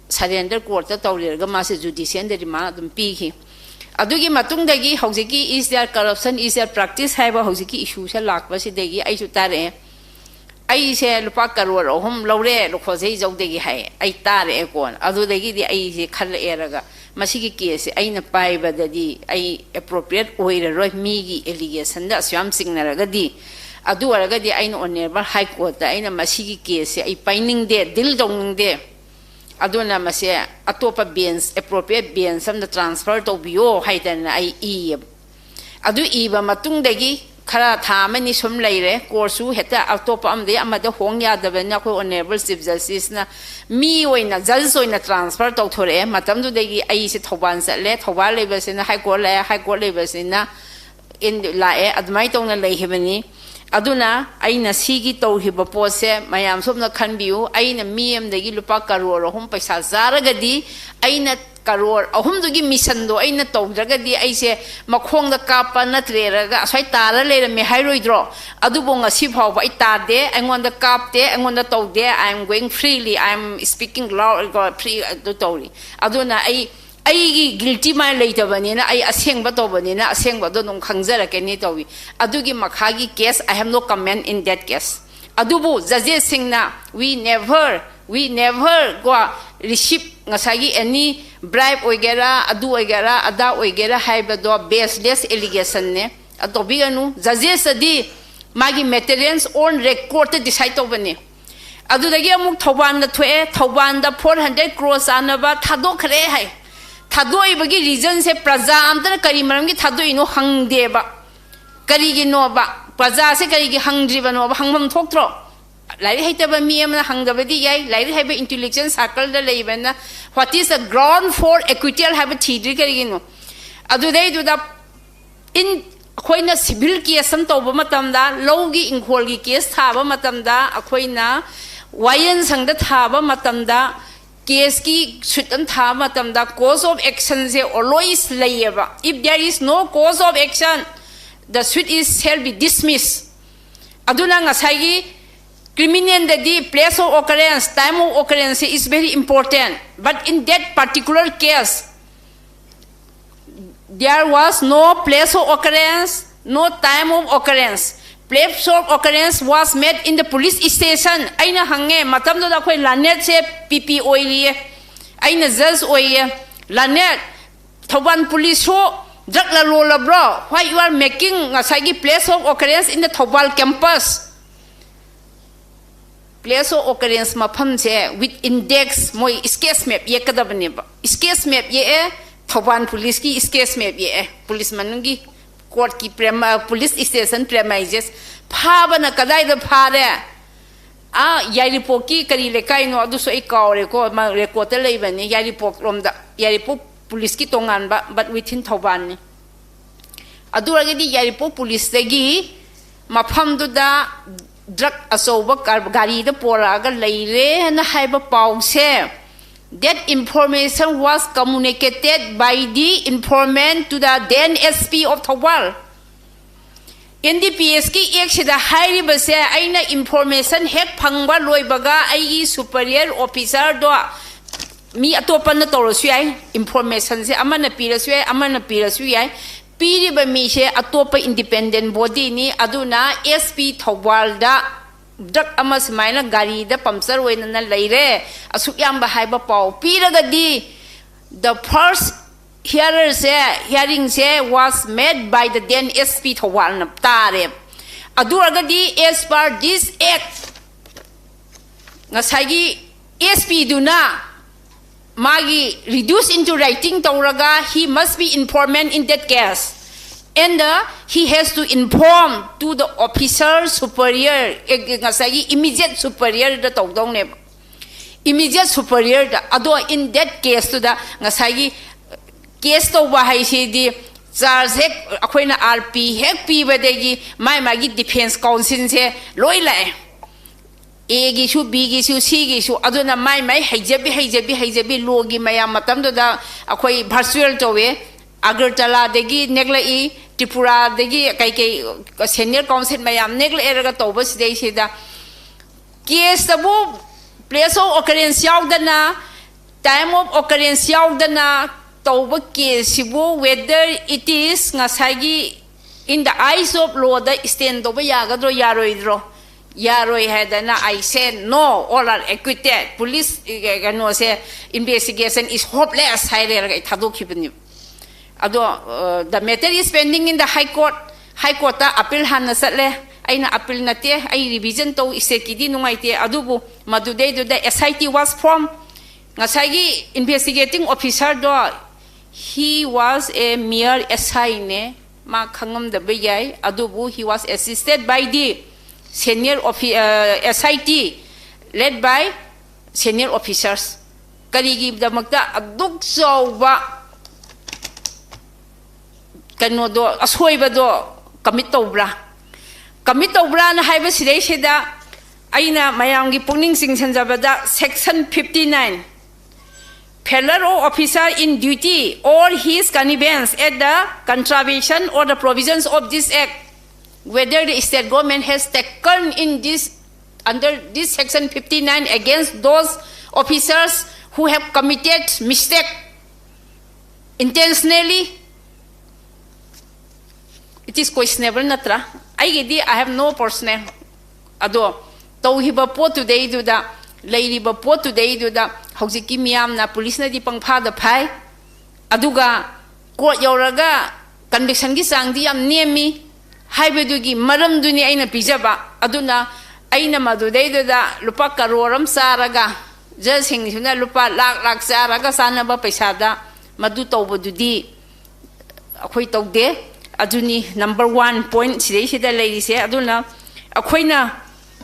ꯁꯔꯦꯟꯗꯔ ꯀꯣꯔꯠꯇ ꯇꯧꯔꯦꯔꯒ ꯃꯥꯁꯦ ꯖꯨꯗꯤꯁꯤꯌꯦꯜꯗ ꯔꯤꯃꯥꯟ ꯑꯗꯨꯝ ꯄꯤꯈꯤ꯫ ꯑꯗꯨꯒꯤ ꯃꯇꯨꯡꯗꯒꯤ ꯍꯧꯖꯤꯛꯀꯤ "Is there corruption, is there practice?" ꯍꯥꯏꯕ ꯍꯧꯖꯤꯛꯀꯤ ꯏꯁꯨꯁꯦ ꯂꯥꯛꯄꯁꯤꯗꯒꯤ ꯑꯩꯁꯨ ꯇꯥꯔꯛꯑꯦ꯫ "ꯑꯩꯁꯦ ꯂꯨꯄꯥ ꯀꯔꯣꯔ ꯑꯍꯨꯝ ꯂꯧꯔꯦ ꯂꯨꯈꯣꯖꯩꯖꯧꯗꯒꯤ" ꯍꯥꯏ꯫ ꯑꯩ ꯇꯥꯔꯛꯑꯦ ꯀꯣꯟꯅ꯫ ꯑꯗꯨꯗꯒꯤꯗꯤ ꯑꯩꯁꯦ ꯈꯜꯂꯛꯑꯦꯔꯒ ꯃꯁꯤꯒꯤ ꯀꯦꯁꯁꯦ ꯑꯩꯅ ꯄꯥꯏꯕꯗꯗꯤ ꯑꯩ ꯑꯦꯄ꯭ꯔꯣꯄ꯭ꯔꯤꯌꯦꯠ ꯑꯣꯏꯔꯔꯣꯏ, ꯃꯤꯒꯤ ꯑꯦꯂꯤꯒꯦꯁꯟꯗ ꯑꯁꯨꯛ ꯌꯥꯝ ꯆꯤꯡꯅꯔꯒꯗꯤ꯫ ꯑꯗꯨ ꯑꯣꯏꯔꯒꯗꯤ ꯑꯩꯅ ꯑꯣꯅꯔꯦꯕꯜ ꯍꯥꯏ ꯀꯣꯔꯠꯇ ꯑꯩꯅ ꯃꯁꯤꯒꯤ ꯀꯦꯁꯁꯦ ꯑꯩ ꯄꯥꯏꯅꯤꯡꯗꯦ, ꯗꯤꯜ ꯇꯧꯅꯤꯡꯗꯦ꯫ ꯑꯗꯨꯅ ꯃꯁꯦ ꯑꯇꯣꯞꯄ ꯕꯦꯟꯁ, ꯑꯦꯄ꯭ꯔꯣꯄ꯭ꯔꯤꯌꯦꯠ ꯕꯦꯟꯁ ꯑꯃꯗ ꯇ꯭ꯔꯥꯟꯁꯐꯔ ꯇꯧꯕꯤꯌꯣ ꯍꯥꯏꯗꯅ ꯑꯩ ꯏꯌꯦꯕ꯫ ꯑꯗꯨ ꯏꯕ ꯃꯇꯨꯡꯗꯒꯤ ꯈꯔ ꯊꯥ ꯑꯃꯅꯤ ꯁꯨꯝ ꯂꯩꯔꯦ꯫ ꯀꯣꯔꯠꯁꯨ ꯍꯦꯛꯇ ꯑꯇꯣꯞꯄ ꯑꯃꯗꯒꯤ ꯑꯃꯗ ꯍꯣꯡ ꯌꯥꯗꯕꯅꯤꯅ ꯑꯩꯈꯣꯏ ꯑꯣꯅꯔꯦꯕꯜ ꯆꯤꯐ ꯖꯁꯇꯤꯁꯅ ꯃꯤ ꯑꯣꯏꯅ, ꯖꯖ ꯑꯣꯏꯅ ꯇ꯭ꯔꯥꯟꯁꯐꯔ ꯇꯧꯊꯣꯔꯛꯑꯦ꯫ ꯃꯇꯝꯗꯨꯗꯒꯤ ꯑꯩꯁꯦ ꯊꯧꯕꯥꯜ ꯆꯠꯂꯦ, ꯊꯧꯕꯥꯜ ꯂꯩꯕꯁꯤꯅ ꯍꯥꯏ ꯀꯣꯔꯠ ꯂꯥꯛꯑꯦ, ꯍꯥꯏ ꯀꯣꯔꯠ ꯂꯩꯕꯁꯤꯅ ꯏꯟ-, ꯂꯥꯛꯑꯦ꯫ ꯑꯗꯨꯃꯥꯏꯅ ꯇꯧꯅ ꯂꯩꯈꯤꯕꯅꯤ꯫ ꯑꯗꯨꯅ ꯑꯩꯅ ꯁꯤꯒꯤ ꯇꯧꯈꯤꯕ ꯄꯣꯠꯁꯦ ꯃꯌꯥꯝ ꯁꯣꯝꯅ ꯈꯟꯕꯤꯌꯨ꯫ ꯑꯩꯅ ꯃꯤ ꯑꯃꯗꯒꯤ ꯂꯨꯄꯥ ꯀꯔꯣꯔ ꯑꯍꯨꯝ ꯄꯩꯁꯥ ꯆꯥꯔꯒꯗꯤ, ꯑꯩꯅ ꯀꯔꯣꯔ ꯑꯍꯨꯝꯗꯨꯒꯤ ꯃꯤꯁꯟꯗꯣ ꯑꯩꯅ ꯇꯧꯗ꯭ꯔꯒꯗꯤ ꯑꯩꯁꯦ ꯃꯈꯣꯡꯗ ꯀꯥꯞꯄ ꯅꯠꯇ꯭ꯔꯦꯔꯒ ꯑꯁ꯭ꯋꯥꯏ ꯇꯥꯔ ꯂꯩꯔꯝꯃꯦ ꯍꯥꯏꯔꯣꯏꯗ꯭ꯔꯣ? ꯑꯗꯨꯕꯨ ꯉꯁꯤ ꯐꯥꯎꯕ ꯑꯩ ꯇꯥꯗꯦ, ꯑꯩꯉꯣꯟꯗ ꯀꯥꯞꯇꯦ, ꯑꯩꯉꯣꯟꯗ ꯇꯧꯗꯦ꯫ I am going freely, I am speaking loud, free ꯑꯗꯨ ꯇꯧꯔꯤ꯫ ꯑꯗꯨꯅ ꯑꯩ, ꯑꯩꯒꯤ ꯒꯤꯜꯇꯤ ꯃꯥꯏꯟ ꯂꯩꯇꯕꯅꯤꯅ, ꯑꯩ ꯑꯁꯦꯡꯕ ꯇꯧꯕꯅꯤꯅ ꯑꯁꯦꯡꯕꯗꯣ ꯑꯗꯨꯝ ꯈꯪꯖꯔꯛꯀꯅꯤ ꯇꯧꯏ꯫ ꯑꯗꯨꯒꯤ ꯃꯈꯥꯒꯤ case, I have no comment in that case꯫ ꯑꯗꯨꯕꯨ ꯖꯖꯦꯁꯁꯤꯡꯅ, "We never, we never ꯀꯣ, receive ꯉꯁꯥꯏꯒꯤ any bribe ꯑꯣꯏꯒꯦꯔꯥ, ꯑꯗꯨ ꯑꯣꯏꯒꯦꯔꯥ, ꯑꯗꯥ ꯑꯣꯏꯒꯦꯔꯥ" ꯍꯥꯏꯕꯗꯣ ꯕꯦꯁꯂꯦꯁ ꯑꯦꯂꯤꯒꯦꯁꯟꯅꯦ꯫ ꯑꯗꯨ ꯇꯧꯕꯤꯒꯅꯨ꯫ ꯖꯖꯦꯁꯇꯗꯤ ꯃꯥꯒꯤ ꯃꯦꯇꯔꯤꯌꯦꯜꯁ ꯑꯣꯟ ꯔꯦꯀꯣꯔꯠꯇ ꯗꯤꯁꯥꯏꯠ ꯇꯧꯕꯅꯦ꯫ ꯑꯗꯨꯗꯒꯤ ꯑꯃꯨꯛ ꯊꯧꯕꯥꯜꯗ ꯊꯣꯛꯑꯦ꯫ ꯊꯧꯕꯥꯜꯗ four hundred crore ꯆꯥꯅꯕ ꯊꯥꯗꯣꯛꯈ꯭ꯔꯦ ꯍꯥꯏ꯫ ꯊꯥꯗꯣꯛꯏꯕꯒꯤ ꯔꯤꯖꯟꯁꯦ ꯄ꯭ꯔꯖꯥ ꯑꯝꯇꯅ ꯀꯔꯤ ꯃꯔꯝꯒꯤ ꯊꯥꯗꯣꯛꯏꯅꯣ ꯍꯪꯗꯦꯕ꯫ ꯀꯔꯤꯒꯤꯅꯣꯕ? ꯄ꯭ꯔꯖꯥꯁꯦ ꯀꯔꯤꯒꯤ ꯍꯪꯗ꯭ꯔꯤꯕꯅꯣꯕ? ꯍꯪꯐꯝ ꯊꯣꯛꯇ꯭ꯔꯣ? ꯂꯥꯏꯔꯤꯛ ꯍꯩꯇꯕ ꯃꯤ ꯑꯃꯅ ꯍꯪꯗꯕꯗꯤ ꯌꯥꯏ꯫ ꯂꯥꯏꯔꯤꯛ ꯍꯩꯕ ꯏꯟꯇꯦꯂꯦꯛꯆꯨꯋꯦꯜ ꯁꯥꯔꯀꯜꯗ ꯂꯩꯕꯅ "What is the ground for acquittal?" ꯍꯥꯏꯕ ꯊꯤꯗ꯭ꯔꯤ ꯀꯔꯤꯒꯤꯅꯣ? ꯑꯗꯨꯗꯩꯗꯨꯗ in, ꯑꯩꯈꯣꯏꯅ civil case ꯑꯃ ꯇꯧꯕ ꯃꯇꯝꯗ, ꯂꯧꯒꯤ ꯏꯪꯈꯣꯜꯒꯤ case ꯊꯥꯕ ꯃꯇꯝꯗ, ꯑꯩꯈꯣꯏꯅ ꯋꯥꯌꯦꯜ ꯁꯪꯗ ꯊꯥꯕ ꯃꯇꯝꯗ, caseꯀꯤ suit ꯑꯃ ꯊꯥꯕ ꯃꯇꯝꯗ cause of actionꯁꯦ always ꯂꯩꯌꯦꯕ. If there is no cause of action, the suit is shall be dismissed. ꯑꯗꯨꯅ ꯉꯁꯥꯏꯒꯤ criminalꯗꯗꯤ place of occurrence, time of occurrence is very important. But in that particular case, there was no place of occurrence, no time of occurrence. Place of occurrence was made in the police station. ꯑꯩꯅ ꯍꯪꯉꯦ, ꯃꯇꯝꯗꯨꯗ ꯑꯩꯈꯣꯏ ꯂꯥꯅꯦꯠꯁꯦ P P ꯑꯣꯏꯔꯤꯌꯦ, ꯑꯩꯅ judge ꯑꯣꯏꯌꯦ꯫ ꯂꯥꯅꯦꯠ, Thoubal policeꯁꯨ drug ꯂꯂꯣꯜꯂꯕ꯭ꯔꯣ? Why you are making ꯉꯁꯥꯏꯒꯤ place of occurrence in the Thoubal campus? Place of occurrence ꯃꯐꯝꯁꯦ with index, ꯃꯣꯏ sketch map ꯌꯦꯛꯀꯗꯕꯅꯦꯕ꯫ Sketch map ꯌꯦꯛꯑꯦ, Thoubal policeꯀꯤ sketch map ꯌꯦꯛꯑꯦ, police ꯃꯅꯨꯡꯒꯤ courtꯀꯤ prem-, ꯑ, police station premises꯫ ꯐꯥꯕꯅ ꯀꯗꯥꯏꯗ ꯐꯥꯔꯦ? ꯑꯥ, ꯌꯥꯏꯔꯤꯄꯣꯛꯀꯤ ꯀꯔꯤ ꯂꯩꯀꯥꯏꯅꯣ ꯑꯗꯨꯁꯨ ꯑꯩ ꯀꯥꯎꯔꯦꯀꯣ, ꯃꯥ recordꯇ ꯂꯩꯕꯅꯤ, ꯌꯥꯏꯔꯤꯄꯣꯛ ꯂꯣꯝꯗ, ꯌꯥꯏꯔꯤꯄꯣꯛ policeꯀꯤ ꯇꯣꯉꯥꯟꯕ, but within ꯊꯧꯕꯥꯜꯅꯤ꯫ ꯑꯗꯨ ꯑꯣꯏꯔꯒꯗꯤ ꯌꯥꯏꯔꯤꯄꯣꯛ policeꯇꯒꯤ ꯃꯐꯝꯗꯨꯗ drug ꯑꯆꯧꯕ ꯀꯥꯔ-, ꯒꯥꯔꯤꯗ ꯄꯣꯔꯛꯑꯒ ꯂꯩꯔꯦꯅ ꯍꯥꯏꯕ ꯄꯥꯎꯁꯦ, that information was communicated by the informant to the then S P of Thoubal꯫ N D P Sꯀꯤ actꯁꯤꯗ ꯍꯥꯏꯔꯤꯕꯁꯦ, ꯑꯩꯅ information ꯍꯦꯛ ꯐꯪꯕ ꯂꯣꯏꯕꯒ ꯑꯩꯒꯤ superior officerꯗꯣ, ꯃꯤ ꯑꯇꯣꯞꯄꯅ ꯇꯧꯔꯁꯨ ꯌꯥꯏ, informationꯁꯦ ꯑꯃꯅ ꯄꯤꯔꯁꯨ ꯌꯥꯏ, ꯑꯃꯅ ꯄꯤꯔꯁꯨ ꯌꯥꯏ, ꯄꯤꯔꯤꯕ ꯃꯤꯁꯦ ꯑꯇꯣꯞꯄ independent bodyꯅꯤ꯫ ꯑꯗꯨꯅ S P ꯊꯧꯕꯥꯜꯗ drug ꯑꯃ ꯁꯨꯃꯥꯏꯅ ꯒꯥꯔꯤꯗ puncture ꯑꯣꯏꯅꯅ ꯂꯩꯔꯦ, ꯑꯁꯨꯛ ꯌꯥꯝꯕ ꯍꯥꯏꯕ ꯄꯥꯎ ꯄꯤꯔꯒꯗꯤ, the first hearerꯁꯦ, hearingꯁꯦ was made by the then S P ꯊꯧꯕꯥꯜꯅ ꯇꯥꯔꯦ꯫ ꯑꯗꯨ ꯑꯣꯏꯔꯒꯗꯤ, as per this act, ꯉꯁꯥꯏꯒꯤ S Pꯗꯨꯅ ꯃꯥꯒꯤ reduce into writing ꯇꯧꯔꯒ, he must be informant in that case, and uh, he has to inform to the officer superior, ꯑꯦ, ꯉꯁꯥꯏꯒꯤ immediate superiorꯗ ꯇꯧꯗꯧꯅꯦꯕ, immediate superiorꯗ꯫ ꯑꯗꯣ in that caseꯇꯨꯗ ꯉꯁꯥꯏꯒꯤ case ꯇꯧꯕ ꯍꯥꯏꯁꯤꯗꯤ ꯆꯥꯔꯖ ꯍꯦꯛ ꯑꯩꯈꯣꯏꯅ ꯑꯥꯔ ꯄꯤ ꯍꯦꯛ ꯄꯤꯕꯗꯒꯤ ꯃꯥꯏ ꯃꯥꯒꯤ ꯗꯤꯐꯦꯟꯁ ꯀꯥꯎꯟꯁꯤꯜꯁꯦ ꯂꯣꯏ ꯂꯥꯛꯑꯦ꯫ ꯑꯦꯒꯤꯁꯨ, ꯕꯤꯒꯤꯁꯨ, ꯁꯤꯒꯤꯁꯨ꯫ ꯑꯗꯨꯅ ꯃꯥꯏ ꯃꯥꯏ ꯍꯩꯖꯕꯤ, ꯍꯩꯖꯕꯤ, ꯍꯩꯖꯕꯤ ꯂꯣꯒꯤ ꯃꯌꯥꯝ ꯃꯇꯝꯗꯨꯗ ꯑꯩꯈꯣꯏ ꯚꯔꯆꯨꯋꯦꯜ ꯇꯧꯋꯦ꯫ ꯑꯒꯔꯇꯂꯥꯗꯒꯤ ꯅꯦꯛꯂꯛꯏ, ꯇ꯭ꯔꯤꯄꯨꯔꯥꯗꯒꯤ ꯀꯩꯀꯩ ꯁꯦꯅꯤꯌꯔ ꯀꯥꯎꯟꯁꯤꯜ ꯃꯌꯥꯝ ꯅꯦꯛꯂꯛꯑꯦꯔꯒ ꯇꯧꯕꯁꯤꯗꯩꯁꯤꯗ ꯀꯦꯁꯇꯕꯨ place of occurrence ꯌꯥꯎꯗꯅ, time of occurrence ꯌꯥꯎꯗꯅ ꯇꯧꯕ ꯀꯦꯁꯁꯤꯕꯨ whether it is ꯉꯁꯥꯏꯒꯤ in the eyes of lawꯗ stand ꯇꯧꯕ ꯌꯥꯒꯗ꯭ꯔꯣ, ꯌꯥꯔꯣꯏꯗ꯭ꯔꯣ? ꯌꯥꯔꯣꯏ ꯍꯥꯏꯗꯅ I say no, all are acquitted, police ꯀꯩꯅꯣꯁꯦ, investigation is hopeless ꯍꯥꯏꯔꯦꯔꯒ ꯑꯩ ꯊꯥꯗꯣꯛꯈꯤꯕꯅꯦꯕ꯫ ꯑꯗꯣ the matter is pending in the high court, high ꯀꯣꯔꯠꯇ ꯑꯄꯤꯜ ꯍꯥꯟꯅ ꯆꯠꯂꯦ꯫ ꯑꯩꯅ ꯑꯄꯤꯜ ꯅꯠꯇꯦ, ꯑꯩ ꯔꯤꯚꯤꯖꯟ ꯇꯧ, ꯏꯁꯇꯦꯠꯀꯤꯗꯤ ꯅꯨꯡꯉꯥꯏꯇꯦ꯫ ꯑꯗꯨꯕꯨ ꯃꯗꯨꯗꯩꯗꯨꯗ S I T was formed, ꯉꯁꯥꯏꯒꯤ investigating officerꯗꯣ, he was a mere S I ꯅꯦ, ꯃꯥ ꯈꯪꯉꯝꯗꯕ ꯌꯥꯏ꯫ ꯑꯗꯨꯕꯨ he was assisted by the senior offi- uh, S I T led by senior officers꯫ ꯀꯔꯤꯒꯤꯗꯃꯛꯇ ꯑꯗꯨꯛ ꯆꯥꯎꯕ ꯀꯩꯅꯣꯗꯣ, ꯑꯁꯣꯏꯕꯗꯣ ꯀꯃꯤꯠ ꯇꯧꯕ꯭ꯔꯥ? ꯀꯃꯤꯠ ꯇꯧꯕ꯭ꯔꯥꯅ ꯍꯥꯏꯕꯁꯤꯗꯩꯁꯤꯗ ꯑꯩꯅ ꯃꯌꯥꯝꯒꯤ ꯄꯨꯛꯅꯤꯡ ꯆꯤꯡꯁꯤꯟꯖꯕꯗ, section fifty nine, failure of officer in duty or his connivance at the contravention or the provisions of this act, whether the state government has taken in this, under this section fifty nine, against those officers who have committed mistake intentionally, it is questionable ꯅꯠꯇ꯭ꯔꯥ? ꯑꯩꯒꯤꯗꯤ I have no personal꯫ ꯑꯗꯣ ꯇꯧꯈꯤꯕ ꯄꯣꯠꯇꯨꯗꯩꯗꯨꯗ, ꯂꯩꯔꯤꯕ ꯄꯣꯠꯇꯨꯗꯩꯗꯨꯗ ꯍꯧꯖꯤꯛꯀꯤ ꯃꯤꯌꯥꯝꯅ, ꯄꯨꯂꯤꯁꯅꯗꯤ ꯄꯪꯐꯥꯗ ꯐꯥꯏ, ꯑꯗꯨꯒ court ꯌꯧꯔꯒ ꯀꯟꯚꯤꯛꯁꯟꯒꯤ ꯆꯥꯡꯗꯤ ꯌꯥꯝ ꯅꯦꯝꯃꯤ ꯍꯥꯏꯕꯗꯨꯒꯤ ꯃꯔꯝꯗꯨꯅꯤ ꯑꯩꯅ ꯄꯤꯖꯕ꯫ ꯑꯗꯨꯅ ꯑꯩꯅ ꯃꯗꯨꯗꯩꯗꯨꯗ ꯂꯨꯄꯥ ꯀꯔꯣꯔ ꯑꯃ ꯆꯥꯔꯒ, ꯖꯖꯁꯤꯡꯁꯤꯅ ꯂꯨꯄꯥ ꯂꯥꯛ ꯂꯥꯛ ꯆꯥꯔꯒ ꯆꯥꯅꯕ ꯄꯩꯁꯥꯗ ꯃꯗꯨ ꯇꯧꯕꯗꯨꯗꯤ ꯑꯩꯈꯣꯏ ꯇꯧꯗꯦ꯫ ꯑꯗꯨꯅꯤ number one point ꯁꯤꯗꯩꯁꯤꯗ ꯂꯩꯔꯤꯁꯦ꯫ ꯑꯗꯨꯅ ꯑꯩꯈꯣꯏꯅ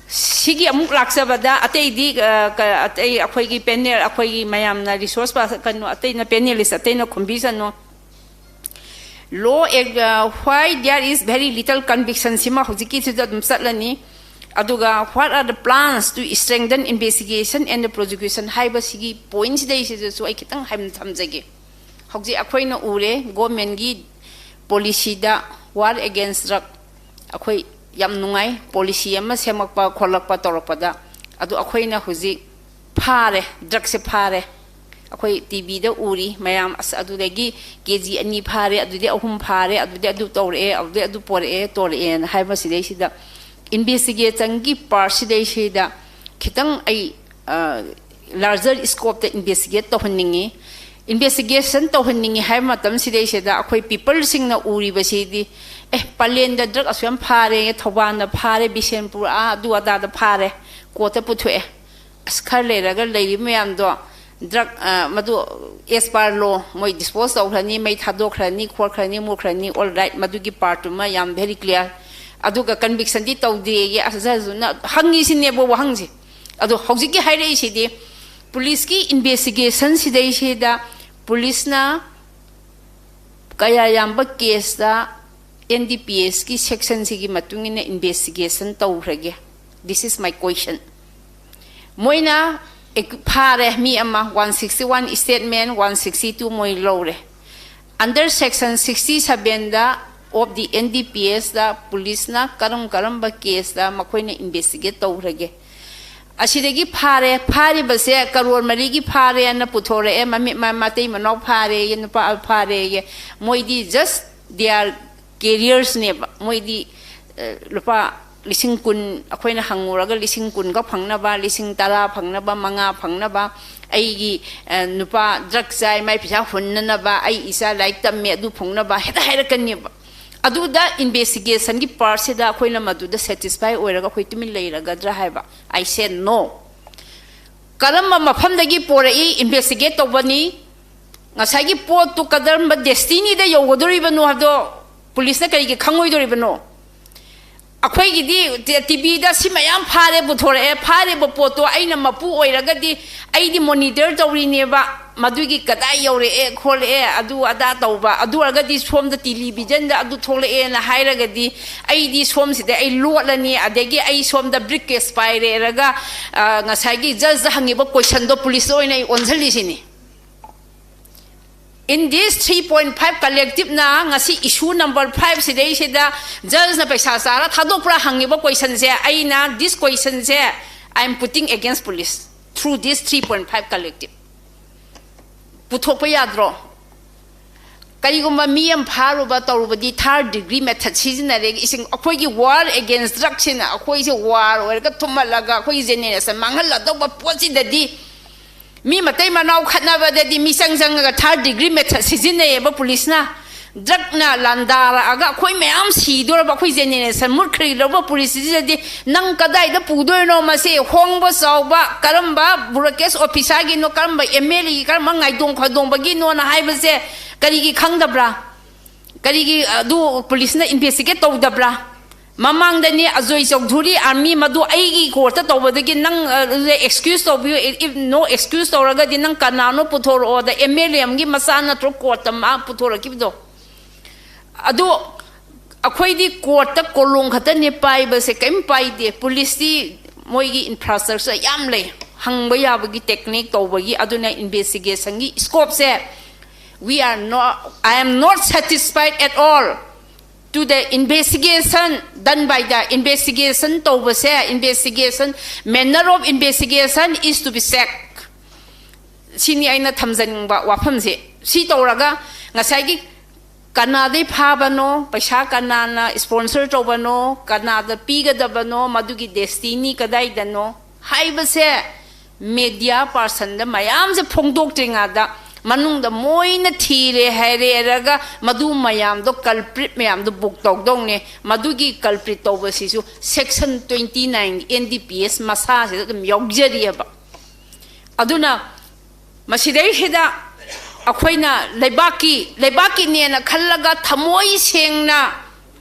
ꯁꯤꯒꯤ ꯑꯃꯨꯛ ꯂꯥꯛꯆꯕꯗ ꯑꯇꯩꯗꯤ, ꯑ, ꯀ-, ꯑꯇꯩ ꯑꯩꯈꯣꯏꯒꯤ ꯄꯦꯅꯦꯜ, ꯑꯩꯈꯣꯏꯒꯤ ꯃꯌꯥꯝꯅ ꯔꯤꯁꯣꯔꯁ ꯄꯥꯔꯁꯟ, ꯀꯩꯅꯣ, ꯑꯇꯩꯅ, ꯄꯦꯅꯦꯂꯤꯁ ꯑꯇꯩꯅ ꯈꯨꯝꯕꯤꯁꯅꯨ꯫ Law, why there is very little conviction ꯁꯤꯃ ꯍꯧꯖꯤꯛꯀꯤꯁꯤꯗ ꯑꯗꯨꯝ ꯆꯠꯂꯅꯤ꯫ ꯑꯗꯨꯒ what are the plans to strengthen investigation and the prosecution ꯍꯥꯏꯕꯁꯤꯒꯤ ꯄꯣꯏꯟꯁꯤꯗꯩꯁꯤꯗꯁꯨ ꯑꯩ ꯈꯤꯇꯪ ꯍꯥꯏꯅ ꯊꯝꯖꯒꯦ꯫ ꯍꯧꯖꯤꯛ ꯑꯩꯈꯣꯏꯅ ꯎꯔꯦ, ꯒꯣꯔꯃꯦꯟꯒꯤ ꯄꯣꯂꯤꯁꯤꯗ war against drug ꯑꯩꯈꯣꯏ ꯌꯥꯝ ꯅꯨꯡꯉꯥꯏ, ꯄꯣꯂꯤꯁꯤ ꯑꯃ ꯁꯦꯝꯃꯛꯄ ꯈꯣꯠꯂꯛꯄ ꯇꯧꯔꯛꯄꯗ꯫ ꯑꯗꯨ ꯑꯩꯈꯣꯏꯅ ꯍꯧꯖꯤꯛ ꯐꯥꯔꯦ, ꯗ꯭ꯔꯛꯁꯦ ꯐꯥꯔꯦ꯫ ꯑꯩꯈꯣꯏ ꯇꯤ ꯚꯤꯗ ꯎꯔꯤ ꯃꯌꯥꯝ, ꯑꯁ, ꯑꯗꯨꯗꯒꯤ ꯀꯦ ꯖꯤ ꯑꯅꯤ ꯐꯥꯔꯦ, ꯑꯗꯨꯗꯤ ꯑꯍꯨꯝ ꯐꯥꯔꯦ, ꯑꯗꯨꯗꯤ ꯑꯗꯨ ꯇꯧꯔꯛꯑꯦ, ꯑꯗꯨꯗꯤ ꯑꯗꯨ ꯄꯣꯔꯛꯑꯦ, ꯇꯧꯔꯛꯑꯦꯅ ꯍꯥꯏꯕꯁꯤꯗꯩꯁꯤꯗ, ꯏꯟꯚꯦꯁꯇꯤꯒꯦꯁꯟꯒꯤ ꯄꯥꯔꯠꯁꯤꯗꯩꯁꯤꯗ ꯈꯤꯇꯪ ꯑꯩ, ꯑ, larger scopeꯇ investigate ꯇꯧꯍꯟꯅꯤꯡꯉꯤ꯫ Investigation ꯇꯧꯍꯟꯅꯤꯡꯉꯤ ꯍꯥꯏꯕ ꯃꯇꯝꯁꯤꯗꯩꯁꯤꯗ ꯑꯩꯈꯣꯏ ꯄꯤꯄꯜꯁꯤꯡꯅ ꯎꯔꯤꯕꯁꯤꯗꯤ, ꯑꯦ, ꯄꯂꯦꯟꯗ ꯗ꯭ꯔꯛ ꯑꯁꯨꯛ ꯌꯥꯝ ꯐꯥꯔꯦ, ꯊꯧꯕꯥꯜꯗ ꯐꯥꯔꯦ, ꯕꯤꯁꯦꯟꯄꯨꯔ, ꯑꯥ, ꯑꯗꯨ ꯑꯗꯥꯗ ꯐꯥꯔꯦ, ꯀꯣꯔꯠꯇ ꯄꯨꯊꯣꯛꯑꯦ꯫ ꯑꯁ, ꯈꯔ ꯂꯩꯔꯒ ꯂꯩꯔꯤꯕ ꯃꯌꯥꯝꯗꯣ ꯗ꯭ꯔꯛ, ꯑ, ꯃꯗꯨ as per law ꯃꯣꯏ ꯗꯤꯁꯄꯣꯖ ꯇꯧꯈ꯭ꯔꯅꯤ, ꯃꯩ ꯊꯥꯗꯣꯛꯈ꯭ꯔꯅꯤ, ꯈꯣꯠꯈ꯭ꯔꯅꯤ, ꯃꯨꯠꯈ꯭ꯔꯅꯤ, all right, ꯃꯗꯨꯒꯤ ꯄꯥꯔꯠꯇꯨꯃ ꯌꯥꯝ very clear꯫ ꯑꯗꯨꯒ ꯀꯟꯚꯤꯛꯁꯟꯗꯤ ꯇꯧꯗꯦꯌꯦ, ꯑꯁ, ꯖꯖꯅ ꯍꯪꯉꯤꯁꯤꯅꯦꯕ ꯋꯥꯍꯪꯁꯦ꯫ ꯑꯗꯣ ꯍꯧꯖꯤꯛꯀꯤ ꯍꯥꯏꯔꯛꯏꯁꯤꯗꯤ ꯄꯨꯂꯤꯁꯀꯤ ꯏꯟꯚꯦꯁꯇꯤꯒꯦꯁꯟꯁꯤꯗꯩꯁꯤꯗ ꯄꯨꯂꯤꯁꯅ ꯀꯌꯥ ꯌꯥꯝꯕ ꯀꯦꯁꯇ ꯑꯦꯟ ꯗꯤ ꯄꯤ ꯑꯦꯁꯀꯤ ꯁꯦꯛꯁꯟꯁꯤꯒꯤ ꯃꯇꯨꯡ ꯏꯟꯅ investigation ꯇꯧꯈ꯭ꯔꯒꯦ? This is my question. ꯃꯣꯏꯅ ꯑꯦꯛ-, ꯐꯥꯔꯦ ꯃꯤ ꯑꯃ, one sixty one statement, one sixty two ꯃꯣꯏ ꯂꯧꯔꯦ꯫ Under section sixty sevenꯗ of the N D P Sꯗ ꯄꯨꯂꯤꯁꯅ ꯀꯔꯝ ꯀꯔꯝꯕ ꯀꯦꯁꯇ ꯃꯈꯣꯏꯅ ꯏꯟꯚꯦꯁꯇꯤꯒꯦꯠ ꯇꯧꯈ꯭ꯔꯒꯦ? ꯑꯁꯤꯗꯒꯤ ꯐꯥꯔꯦ, ꯐꯥꯔꯤꯕꯁꯦ ꯀꯔꯣꯔ ꯃꯔꯤꯒꯤ ꯐꯥꯔꯦꯅ ꯄꯨꯊꯣꯔꯛꯑꯦ, ꯃꯃꯤ-, ꯃ-, ꯃꯇꯩ ꯃꯅꯥꯎ ꯐꯥꯔꯦꯌꯦ, ꯅꯨꯄꯥ ꯐꯥꯔꯦꯌꯦ꯫ ꯃꯣꯏꯗꯤ just they are carriersꯅꯦꯕ꯫ ꯃꯣꯏꯗꯤ, ꯑ, ꯂꯨꯄꯥ ꯂꯤꯁꯤꯡ ꯀꯨꯟ, ꯑꯩꯈꯣꯏꯅ ꯍꯪꯉꯨꯔꯒ ꯂꯤꯁꯤꯡ ꯀꯨꯟꯒ ꯐꯪꯅꯕ, ꯂꯤꯁꯤꯡ ꯇꯔꯥ ꯐꯪꯅꯕ, ꯃꯉꯥ ꯐꯪꯅꯕ, ꯑꯩꯒꯤ, ꯑ, ꯅꯨꯄꯥ ꯗ꯭ꯔꯛ ꯆꯥꯏ, ꯃꯥꯏ ꯄꯩꯁꯥ ꯍꯨꯟꯅꯅꯕ, ꯑꯩ ꯏꯆꯥ ꯂꯥꯏꯔꯤꯛ ꯇꯝꯃꯦ, ꯑꯗꯨ ꯐꯪꯅꯕ ꯍꯦꯛꯇ ꯍꯥꯏꯔꯛꯀꯅꯦꯕ꯫ ꯑꯗꯨꯗ ꯏꯟꯚꯦꯁꯇꯤꯒꯦꯁꯟꯒꯤ ꯄꯥꯔꯠꯁꯤꯗ ꯑꯩꯈꯣꯏꯅ ꯃꯗꯨꯗ ꯁꯦꯇꯤꯁꯐꯥꯏ ꯑꯣꯏꯔꯒ ꯑꯩꯈꯣꯏ ꯇꯨꯃꯤꯟ ꯂꯩꯔꯒꯗ꯭ꯔꯥ ꯍꯥꯏꯕ? I say no. ꯀꯔꯝꯕ ꯃꯐꯝꯗꯒꯤ ꯄꯣꯔꯛꯏ, ꯏꯟꯚꯦꯁꯇꯤꯒꯦꯠ ꯇꯧꯕꯅꯤ? ꯉꯁꯥꯏꯒꯤ ꯄꯣꯠꯇꯨ ꯀꯔꯝꯕ ꯗꯦꯁꯇꯤꯅꯤꯗ ꯌꯧꯒꯗꯧꯔꯤꯕꯅꯣ ꯍꯥꯏꯕꯗꯣ ꯄꯨꯂꯤꯁꯅ ꯀꯔꯤꯒꯤ ꯈꯪꯉꯣꯏꯗꯧꯔꯤꯕꯅꯣ? ꯑꯩꯈꯣꯏꯒꯤꯗꯤ ꯇꯤ-, ꯇꯤ ꯚꯤꯗ ꯁꯤ ꯃꯌꯥꯝ ꯐꯥꯔꯦ, ꯄꯨꯊꯣꯔꯛꯑꯦ, ꯐꯥꯔꯤꯕ ꯄꯣꯠꯇꯣ ꯑꯩꯅ ꯃꯄꯨ ꯑꯣꯏꯔꯒꯗꯤ ꯑꯩꯗꯤ ꯃꯣꯅꯤꯇꯔ ꯇꯧꯔꯤꯅꯦꯕ꯫ ꯃꯗꯨꯒꯤ ꯀꯗꯥꯏ ꯌꯧꯔꯛꯑꯦ ꯈꯣꯠꯂꯛꯑꯦ, ꯑꯗꯨ ꯑꯗꯥ ꯇꯧꯕ, ꯑꯗꯨ ꯑꯣꯏꯔꯒꯗꯤ ꯁꯣꯝꯗ ꯇꯦꯂꯤꯚꯤꯖꯟꯗ ꯑꯗꯨ ꯊꯣꯛꯂꯛꯑꯦꯅ ꯍꯥꯏꯔꯒꯗꯤ ꯑꯩꯗꯤ ꯁꯣꯝꯁꯤꯗ ꯑꯩ ꯂꯣꯠꯂꯅꯤ, ꯑꯗꯒꯤ ꯑꯩ ꯁꯣꯝꯗ ꯕ꯭ꯔꯤꯐ ꯀꯦꯁ ꯄꯥꯏꯔꯦꯔꯒ, ꯑ, ꯉꯁꯥꯏꯒꯤ ꯖꯖꯇ ꯍꯪꯉꯤꯕ ꯀꯣꯏꯁꯟꯗꯣ ꯄꯨꯂꯤꯁꯇ ꯑꯣꯏꯅ ꯑꯩ ꯑꯣꯟꯁꯤꯜꯂꯤꯁꯤꯅꯤ꯫ In this three point five collectiveꯅ ꯉꯁꯤ issue number five ꯁꯤꯗꯩꯁꯤꯗ ꯖꯖꯅ ꯄꯩꯁꯥ ꯆꯥꯔ ꯊꯥꯗꯣꯛꯄ꯭ꯔꯥ ꯍꯪꯉꯤꯕ ꯀꯣꯏꯁꯟꯁꯦ, ꯑꯩꯅ this questionꯁꯦ I am putting against police through this three point five collective꯫ ꯄꯨꯊꯣꯛꯄ ꯌꯥꯗ꯭ꯔꯣ? ꯀꯔꯤꯒꯨꯝꯕ ꯃꯤ ꯑꯃ ꯐꯥꯔꯨꯕ ꯇꯧꯔꯨꯕꯗꯤ third degree method ꯁꯤꯖꯤꯟꯅꯔꯦ꯫ ꯏꯁꯤꯡ, ꯑꯩꯈꯣꯏꯒꯤ war against drugꯁꯤꯅ ꯑꯩꯈꯣꯏꯁꯦ war ꯑꯣꯏꯔꯒ ꯊꯨꯝꯍꯜꯂꯒ ꯑꯩꯈꯣꯏꯒꯤ ꯖꯦꯅꯦꯔꯦꯁꯟ ꯃꯥꯡꯍꯜꯂꯗꯧꯕ ꯄꯣꯠꯁꯤꯗꯗꯤ, ꯃꯤ ꯃꯇꯩ ꯃꯅꯥꯎ ꯈꯠꯅꯕꯗꯗꯤ ꯃꯤꯆꯪ ꯆꯪꯉꯒ third degree method ꯁꯤꯖꯤꯟꯅꯩꯌꯦꯕ ꯄꯨꯂꯤꯁꯅ꯫ ꯗ꯭ꯔꯛꯅ ꯂꯥꯟꯗꯥꯔꯛꯑꯒ ꯑꯩꯈꯣꯏ ꯃꯌꯥꯝ ꯁꯤꯗꯣꯔꯕ, ꯑꯩꯈꯣꯏ ꯖꯦꯅꯦꯔꯦꯁꯟ ꯃꯨꯠꯈ꯭ꯔꯤꯗꯧꯔꯕ ꯄꯨꯂꯤꯁꯁꯤꯗꯗꯤ ꯅꯪ ꯀꯗꯥꯏꯗ ꯄꯨꯗꯣꯏꯅꯣ? ꯃꯁꯤ ꯍꯣꯡꯕ ꯆꯥꯎꯕ, ꯀꯔꯝꯕ ꯕ꯭ꯌꯨꯔꯣꯀ꯭ꯔꯦꯠꯁ ꯑꯣꯐꯤꯁꯥꯔꯒꯤꯅꯣ, ꯀꯔꯝꯕ ꯑꯦꯝ ꯑꯦꯜ ꯑꯦꯒꯤ, ꯀꯔꯝꯕ ꯉꯥꯏꯗꯣꯡ ꯈꯣꯏꯗꯣꯡꯕꯒꯤꯅꯣꯅ ꯍꯥꯏꯕꯁꯦ ꯀꯔꯤꯒꯤ ꯈꯪꯗꯕ꯭ꯔꯥ? ꯀꯔꯤꯒꯤ ꯑꯗꯨ ꯄꯨꯂꯤꯁꯅ ꯏꯟꯚꯦꯁꯇꯤꯒꯦꯠ ꯇꯧꯗꯕ꯭ꯔꯥ? ꯃꯃꯥꯡꯗꯅꯤ ꯑꯖꯣꯏ ꯆꯧꯙꯨꯔꯤ ꯑꯥꯔꯃꯤ ꯃꯗꯨ ꯑꯩꯒꯤ ꯀꯣꯔꯠꯇ ꯇꯧꯕꯗꯒꯤ ꯅꯪ, ꯑ, ꯑꯦꯛꯁꯀ꯭ꯌꯨꯁ ꯇꯧꯕꯤꯌꯨ, if no excuse ꯇꯧꯔꯒꯗꯤ ꯅꯪ ꯀꯅꯥꯅꯣ ꯄꯨꯊꯣꯔꯛꯑꯣꯗ ꯑꯦꯝ ꯑꯦꯜ ꯑꯦ ꯑꯃꯒꯤ ꯃꯆꯥ ꯅꯠꯇ꯭ꯔꯣ ꯀꯣꯔꯠꯇ ꯃꯥ ꯄꯨꯊꯣꯔꯛꯈꯤꯕꯗꯣ? ꯑꯗꯨ ꯑꯩꯈꯣꯏꯗꯤ ꯀꯣꯔꯠꯇ ꯀꯣꯂꯣꯝ ꯈꯛꯇꯅꯦ ꯄꯥꯏꯕꯁꯦ, ꯀꯔꯤꯝ ꯄꯥꯏꯗꯦ꯫ ꯄꯨꯂꯤꯁꯇꯤ ꯃꯣꯏꯒꯤ ꯏꯟꯐ꯭ꯔꯥꯁ꯭ꯇ꯭ꯔꯛꯆꯔ ꯌꯥꯝ ꯂꯩ, ꯍꯪꯕ ꯌꯥꯕꯒꯤ ꯇꯦꯛꯅꯤꯛ ꯇꯧꯕꯒꯤ꯫ ꯑꯗꯨꯅ ꯏꯟꯚꯦꯁꯇꯤꯒꯦꯁꯟꯒꯤ ꯁ꯭ꯀꯣꯞꯁꯦ, we are not, I am not satisfied at all to the investigation done by the, investigation ꯇꯧꯕꯁꯦ, investigation, manner of investigation is to be checked꯫ ꯁꯤꯅꯤ ꯑꯩꯅ ꯊꯝꯖꯅꯤꯡꯕ ꯋꯥꯐꯝꯁꯦ꯫ ꯁꯤ ꯇꯧꯔꯒ ꯉꯁꯥꯏꯒꯤ ꯀꯅꯥꯗꯩ ꯐꯥꯕꯅꯣ, ꯄꯩꯁꯥ ꯀꯅꯥꯅ ꯁ꯭ꯄꯣꯟꯁꯔ ꯇꯧꯕꯅꯣ, ꯀꯅꯥꯗ ꯄꯤꯒꯗꯕꯅꯣ, ꯃꯗꯨꯒꯤ ꯗꯦꯁꯇꯤꯅꯤ ꯀꯗꯥꯏꯗꯅꯣ ꯍꯥꯏꯕꯁꯦ ꯃꯦꯗꯤꯌꯥ ꯄꯥꯔꯁꯟꯗ ꯃꯌꯥꯝꯁꯦ ꯐꯣꯡꯗꯣꯛꯇ꯭ꯔꯤꯉꯩꯗ ꯃꯅꯨꯡꯗ ꯃꯣꯏꯅ ꯊꯤꯔꯦ ꯍꯥꯏꯔꯦꯔꯒ ꯃꯗꯨ ꯃꯌꯥꯝꯗꯣ, ꯀꯜꯄ꯭ꯔꯤꯠ ꯃꯌꯥꯝꯗꯣ ꯕꯨꯛ ꯇꯧꯗꯧꯅꯦ꯫ ꯃꯗꯨꯒꯤ ꯀꯜꯄ꯭ꯔꯤꯠ ꯇꯧꯕꯁꯤꯁꯨ section twenty nine N D P S ꯃꯁꯥꯁꯤꯗ ꯑꯗꯨꯝ ꯌꯥꯎꯖꯔꯤꯑꯕ꯫ ꯑꯗꯨꯅ ꯃꯁꯤꯗꯩꯁꯤꯗ ꯑꯩꯈꯣꯏꯅ ꯂꯩꯕꯥꯛꯀꯤ, ꯂꯩꯕꯥꯛꯀꯤꯅꯦꯅ ꯈꯜꯂꯒ ꯊꯃꯣꯏ ꯁꯦꯡꯅ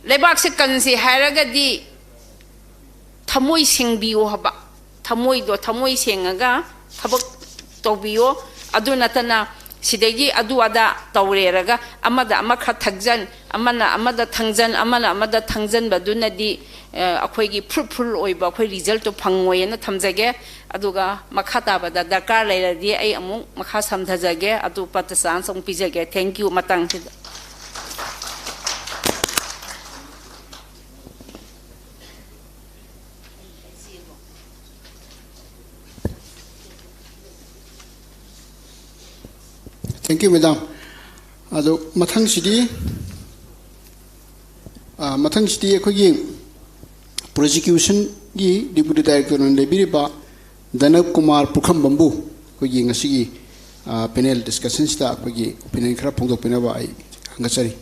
ꯂꯩꯕꯥꯛꯁꯦ ꯀꯟꯁꯤ ꯍꯥꯏꯔꯒꯗꯤ ꯊꯃꯣꯏ ꯁꯦꯡꯕꯤꯌꯣ ꯍꯥꯏꯕ꯫ ꯊꯃꯣꯏꯗꯣ, ꯊꯃꯣꯏ ꯁꯦꯡꯉꯒ ꯊꯕꯛ ꯇꯧꯕꯤꯌꯣ꯫ ꯑꯗꯨ ꯅꯠꯇꯅ ꯁꯤꯗꯒꯤ ꯑꯗꯨ ꯑꯗꯥ ꯇꯧꯔꯦꯔꯒ ꯑꯃꯗ ꯑꯃꯈꯛ ꯊꯛꯖꯟ, ꯑꯃꯅ ꯑꯃꯗ ꯊꯪꯖꯟ, ꯑꯃꯅ ꯑꯃꯗ ꯊꯪꯖꯟꯕꯗꯨꯅꯗꯤ, ꯑ, ꯑꯩꯈꯣꯏꯒꯤ fruitful ꯑꯣꯏꯕ ꯑꯩꯈꯣꯏ resultꯇꯣ ꯐꯪꯉꯣꯏꯅ ꯊꯝꯖꯒꯦ꯫ ꯑꯗꯨꯒ ꯃꯈꯥ ꯇꯥꯕꯗ ꯗꯔꯀꯥꯔ ꯂꯩꯔꯗꯤ ꯑꯩ ꯑꯃꯨꯛ ꯃꯈꯥ ꯁꯝꯊꯖꯒꯦ, ꯑꯇꯣꯞꯄꯗ chance ꯑꯃꯨꯛ ꯄꯤꯖꯒꯦ꯫ Thank you꯫ ꯃꯇꯥꯡꯁꯤꯗ꯫ Thank you, madam. ꯑꯗꯣ ꯃꯊꯪꯁꯤꯗꯤ, ꯑ, ꯃꯊꯪꯁꯤꯗꯤ ꯑꯩꯈꯣꯏꯒꯤ prosecutionꯒꯤ deputy director ꯑꯣꯏꯅ ꯂꯩꯕꯤꯔꯤꯕ ꯗꯅꯕ ꯀꯨꯃꯥꯔ ꯄꯨꯈ꯭ꯔꯝꯕꯝꯕꯨ ꯑꯩꯈꯣꯏꯒꯤ ꯉꯁꯤꯒꯤ, ꯑ, panel discussionꯁꯤꯗ ꯑꯩꯈꯣꯏꯒꯤ opinion ꯈꯔ ꯐꯣꯡꯗꯣꯛꯄꯤꯅꯕ ꯑꯩ ꯍꯪꯒꯠꯆꯔꯤ꯫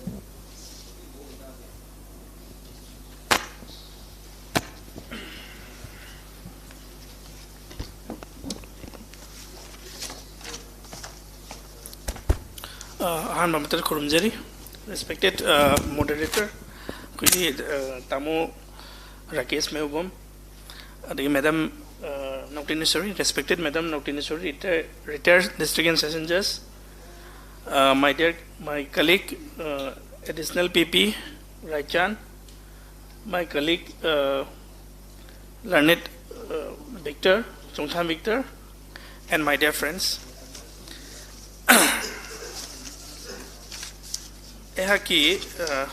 ꯑ, ꯑꯍꯥꯟꯕ ꯃꯛꯇꯗ ꯈꯨꯔꯨꯝꯖꯔꯤ꯫ Respected, ꯑ, moderator, ꯑꯩꯈꯣꯏꯒꯤ, ꯑ, ꯇꯥꯃꯣ ꯔꯥꯀꯦꯁ ꯃꯌꯨꯕꯝ, ꯑꯗꯒꯤ madam, ꯑ, ꯅꯧꯇꯤꯅꯦꯁꯣꯔꯤ, respected madam ꯅꯧꯇꯤꯅꯦꯁꯣꯔꯤ, retired, retired district and session judge, ꯑ, my dear, my colleague, ꯑ, additional P P ꯔꯥꯏꯆꯥꯟ, my colleague, ꯑ, learned, ꯑ, Victor, Chongtham Victor, and my dear friends. ꯑꯩꯍꯥꯛꯀꯤ, ꯑ,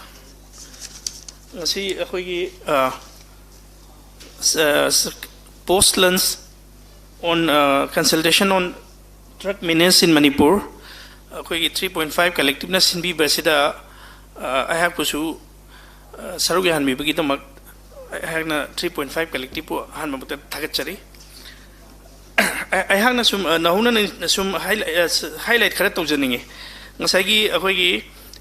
ꯉꯁꯤ ꯑꯩꯈꯣꯏꯒꯤ, ꯑ, ꯁ-, ꯁ-, post lunch on, ꯑ, consultation on drug menace in Manipur, ꯑꯩꯈꯣꯏꯒꯤ three point five collectiveꯅ ꯁꯤꯟꯕꯤꯕ ꯑꯁꯤꯗ, ꯑ, ꯑꯩꯍꯥꯛꯄꯨꯁꯨ, ꯑ, ꯁꯔꯨꯛ ꯌꯥꯍꯟꯕꯤꯕꯒꯤꯗꯃꯛ ꯑꯩꯍꯥꯛꯅ three point five collectiveꯄꯨ ꯑꯍꯥꯟꯕ ꯃꯛꯇꯗ ꯊꯥꯒꯠꯆꯔꯤ꯫ ꯑꯩ-, ꯑꯩꯍꯥꯛꯅ ꯁꯨꯝ, ꯑ, ꯅꯧꯍꯧꯅꯅ ꯁꯨꯝ highlight, ꯑ, ꯁ-, highlight ꯈꯔ ꯇꯧꯖꯅꯤꯡꯉꯤ꯫ ꯉꯁꯥꯏꯒꯤ ꯑꯩꯈꯣꯏꯒꯤ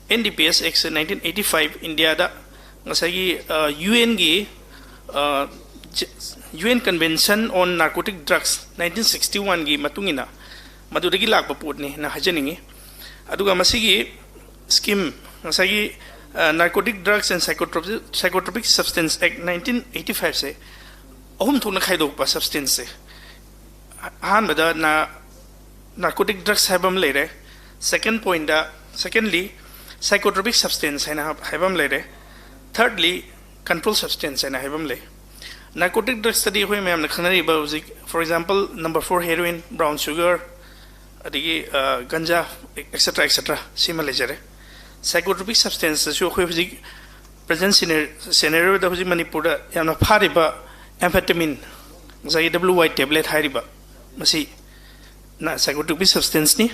N D P S Act nineteen eighty five Indiaꯗ ꯉꯁꯥꯏꯒꯤ, ꯑ, UNꯒꯤ, ꯑ, ꯖ-, UN Convention on Narcotic Drugs nineteen sixty oneꯒꯤ ꯃꯇꯨꯡ ꯏꯟꯅ ꯃꯗꯨꯗꯒꯤ ꯂꯥꯛꯄ ꯄꯣꯠꯅꯤꯅ ꯍꯥꯏꯖꯅꯤꯡꯉꯤ꯫ ꯑꯗꯨꯒ ꯃꯁꯤꯒꯤ scheme, ꯉꯁꯥꯏꯒꯤ, ꯑ, Narcotic Drugs and Psychotropic, Psychotropic Substance Act nineteen eighty fiveꯁꯦ ꯑꯍꯨꯝ ꯊꯣꯛꯅ ꯈꯥꯏꯗꯣꯛꯄ substanceꯁꯦ꯫ ꯑꯍꯥꯟꯕꯗ ꯅ-, narcotic drugs ꯍꯥꯏꯕ ꯑꯃ ꯂꯩꯔꯦ꯫ Second point, secondly, psychotropic substance ꯍꯥꯏꯅ ꯍꯥꯏꯕ ꯑꯃ ꯂꯩꯔꯦ꯫ Thirdly, control substance ꯍꯥꯏꯅ ꯍꯥꯏꯕ ꯑꯃ ꯂꯩ꯫ Narcotic drugsꯇꯗꯤ ꯑꯩꯈꯣꯏ ꯃꯌꯥꯝꯅ ꯈꯪꯅꯔꯤꯕ ꯍꯧꯖꯤꯛ, for example, number four heroin, brown sugar, ꯑꯗꯒꯤ ꯒꯟꯖꯥ, etcetera etcetera ꯁꯤꯃ ꯂꯩꯖꯔꯦ꯫ Psychotropic substanceꯇꯁꯨ ꯑꯩꯈꯣꯏ ꯍꯧꯖꯤꯛ present scenario ꯍꯧꯖꯤꯛ ꯃꯅꯤꯄꯨꯔꯗ ꯌꯥꯝꯅ ꯐꯥꯔꯤꯕ amphetamine, ꯉꯁꯥꯏꯒꯤ W Y tablet ꯍꯥꯏꯔꯤꯕ, ꯃꯁꯤ psychotropic substanceꯅꯤ꯫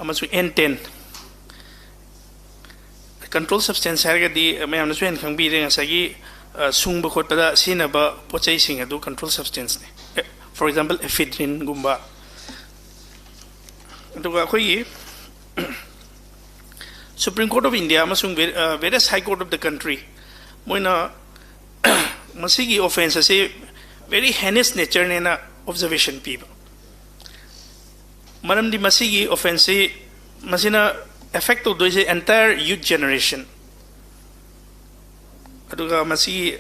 ꯑꯃꯁꯨꯡ N ten, control substance ꯍꯥꯏꯔꯒꯗꯤ ꯃꯌꯥꯝꯅꯁꯨ ꯍꯦꯟꯅ ꯈꯪꯕꯤꯔꯦ, ꯉꯁꯥꯏꯒꯤ ꯁꯨꯡꯕ ꯈꯣꯠꯄꯗ ꯁꯤꯖꯤꯟꯅꯕ ꯄꯣꯠ ꯆꯩꯁꯤꯡ ꯑꯗꯨ control substanceꯅꯤ꯫ For example, ephedrineꯒꯨꯝꯕ꯫ ꯑꯗꯨꯒ ꯑꯩꯈꯣꯏꯒꯤ Supreme Court of India ꯑꯃꯁꯨꯡ various High Court of the country, ꯃꯣꯏꯅ ꯃꯁꯤꯒꯤ offence ꯑꯁꯤ very heinous natureꯅꯦꯅ observation ꯄꯤꯕ꯫ ꯃꯔꯝꯗꯤ ꯃꯁꯤꯒꯤ offenceꯁꯤ, ꯃꯁꯤꯅ affect ꯇꯧꯗꯣꯏꯁꯦ entire youth generation꯫ ꯑꯗꯨꯒ ꯃꯁꯤ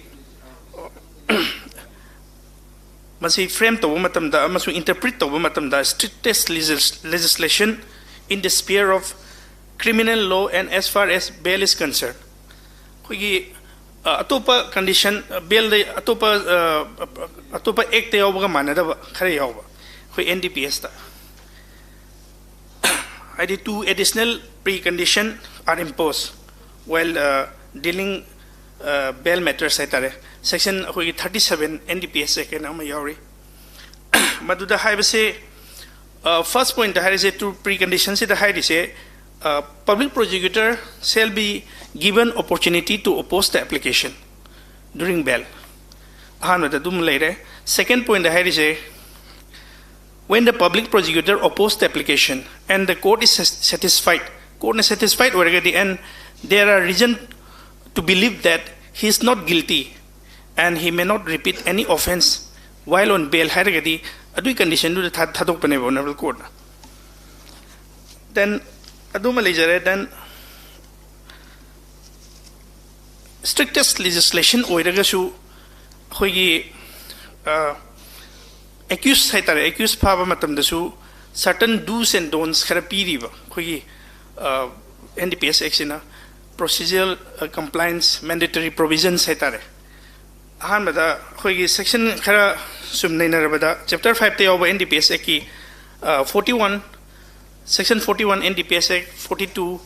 ꯃꯁꯤ frame ꯇꯧꯕ ꯃꯇꯝꯗ ꯑꯃꯁꯨꯡ interpret ꯇꯧꯕ ꯃꯇꯝꯗ strictest legislation in the sphere of criminal law and as far as bail is concerned꯫ ꯑꯩꯈꯣꯏꯒꯤ ꯑꯇꯣꯞꯄ condition, bailꯗ ꯑꯇꯣꯞꯄ ꯑꯇꯣꯞꯄ actꯇ ꯌꯥꯎꯕꯒ ꯃꯥꯟꯅꯗꯕ ꯈꯔ ꯌꯥꯎꯕ ꯑꯩꯈꯣꯏ N D P Sꯇ꯫ ꯍꯥꯏꯗꯤ two additional precondition are imposed while dealing bail matters ꯍꯥꯏꯇꯥꯔꯦ꯫ Section ꯑꯩꯈꯣꯏꯒꯤ thirty seven N D P S Act ꯍꯥꯏꯅ ꯑꯃ ꯌꯥꯎꯔꯤ꯫ ꯃꯗꯨꯗ ꯍꯥꯏꯕꯁꯦ, first pointꯇ ꯍꯥꯏꯔꯤꯁꯦ, two preconditionꯁꯤꯗ ꯍꯥꯏꯔꯤꯁꯦ, public prosecutor shall be given opportunity to oppose the application during bail꯫ ꯑꯍꯥꯟꯕꯗ ꯑꯗꯨꯝ ꯂꯩꯔꯦ꯫ Second pointꯇ ꯍꯥꯏꯔꯤꯁꯦ, when the public prosecutor oppose the application and the court is satisfied, courtꯅ satisfied ꯑꯣꯏꯔꯒꯗꯤ, and there are reason to believe that he is not guilty and he may not repeat any offence while on bail ꯍꯥꯏꯔꯒꯗꯤ, ꯑꯗꯨꯒꯤ conditionꯗꯨꯗ ꯊꯥ-, ꯊꯥꯗꯣꯛꯄꯅꯦꯕ Honourable Courtꯅ꯫ Then ꯑꯗꯨꯃ ꯂꯩꯖꯔꯦ꯫ Then strictest legislation ꯑꯣꯏꯔꯒꯁꯨ ꯑꯩꯈꯣꯏꯒꯤ accused ꯍꯥꯏꯇꯥꯔꯦ, accused ꯐꯥꯕ ꯃꯇꯝꯗꯁꯨ Certain do's and don'ts ꯈꯔ ꯄꯤꯔꯤꯕ ꯑꯩꯈꯣꯏꯒꯤ N D P S Act ꯁꯤꯅ, procedural compliance mandatory provisions ꯍꯥꯏꯇꯥꯔꯦ꯫ ꯑꯍꯥꯟꯕꯗ ꯑꯩꯈꯣꯏꯒꯤ section ꯈꯔ ꯁꯨꯝ ꯅꯩꯅꯔꯕꯗ, chapter five ꯇ ꯌꯥꯎꯕ N D P S Act ꯀꯤ forty one, section forty one N D P S Act, forty two,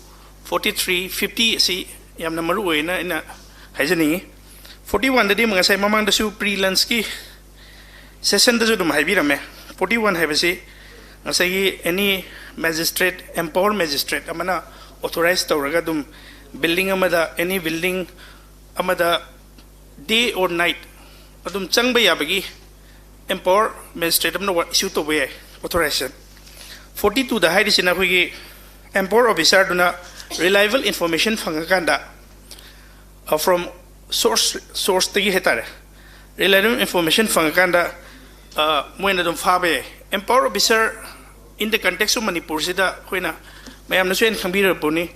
forty three, fifty ꯑꯁꯤ ꯌꯥꯝꯅ ꯃꯔꯨ ꯑꯣꯏꯅ ꯑꯩꯅ ꯍꯥꯏꯖꯅꯤꯡꯉꯤ꯫ Forty one ꯗꯗꯤ ꯉꯁꯥꯏ ꯃꯃꯥꯡꯗꯁꯨ pre lunch ꯀꯤ session ꯗꯁꯨ ꯑꯗꯨꯝ ꯍꯥꯏꯕꯤꯔꯝꯃꯦ꯫ Forty one ꯍꯥꯏꯕꯁꯤ ꯉꯁꯥꯏꯒꯤ any magistrate, empower magistrate ꯑꯃꯅ authorize ꯇꯧꯔꯒ ꯑꯗꯨꯝ building ꯑꯃꯗ, any building ꯑꯃꯗ day or night ꯑꯗꯨꯝ ꯆꯪꯕ ꯌꯥꯕꯒꯤ empower magistrate ꯑꯃꯅ issue ꯇꯧꯕ ꯌꯥꯏ authorization꯫ Forty two ꯗ ꯍꯥꯏꯔꯤꯁꯤꯅ ꯑꯩꯈꯣꯏꯒꯤ empower officer ꯗꯨꯅ reliable information ꯐꯪꯉꯀꯥꯟꯗ, from source, source ꯇꯒꯤ ꯍꯥꯏꯇꯥꯔꯦ, reliable information ꯐꯪꯉꯀꯥꯟꯗ ꯃꯣꯏꯅ ꯑꯗꯨꯝ ꯐꯥꯕ ꯌꯥꯏ꯫ Empower officer in the context of ꯃꯅꯤꯄꯨꯔꯁꯤꯗ ꯑꯩꯈꯣꯏꯅ ꯃꯌꯥꯝꯅꯁꯨ ꯍꯦꯟꯅ ꯈꯪꯕꯤꯔꯕꯅꯤ,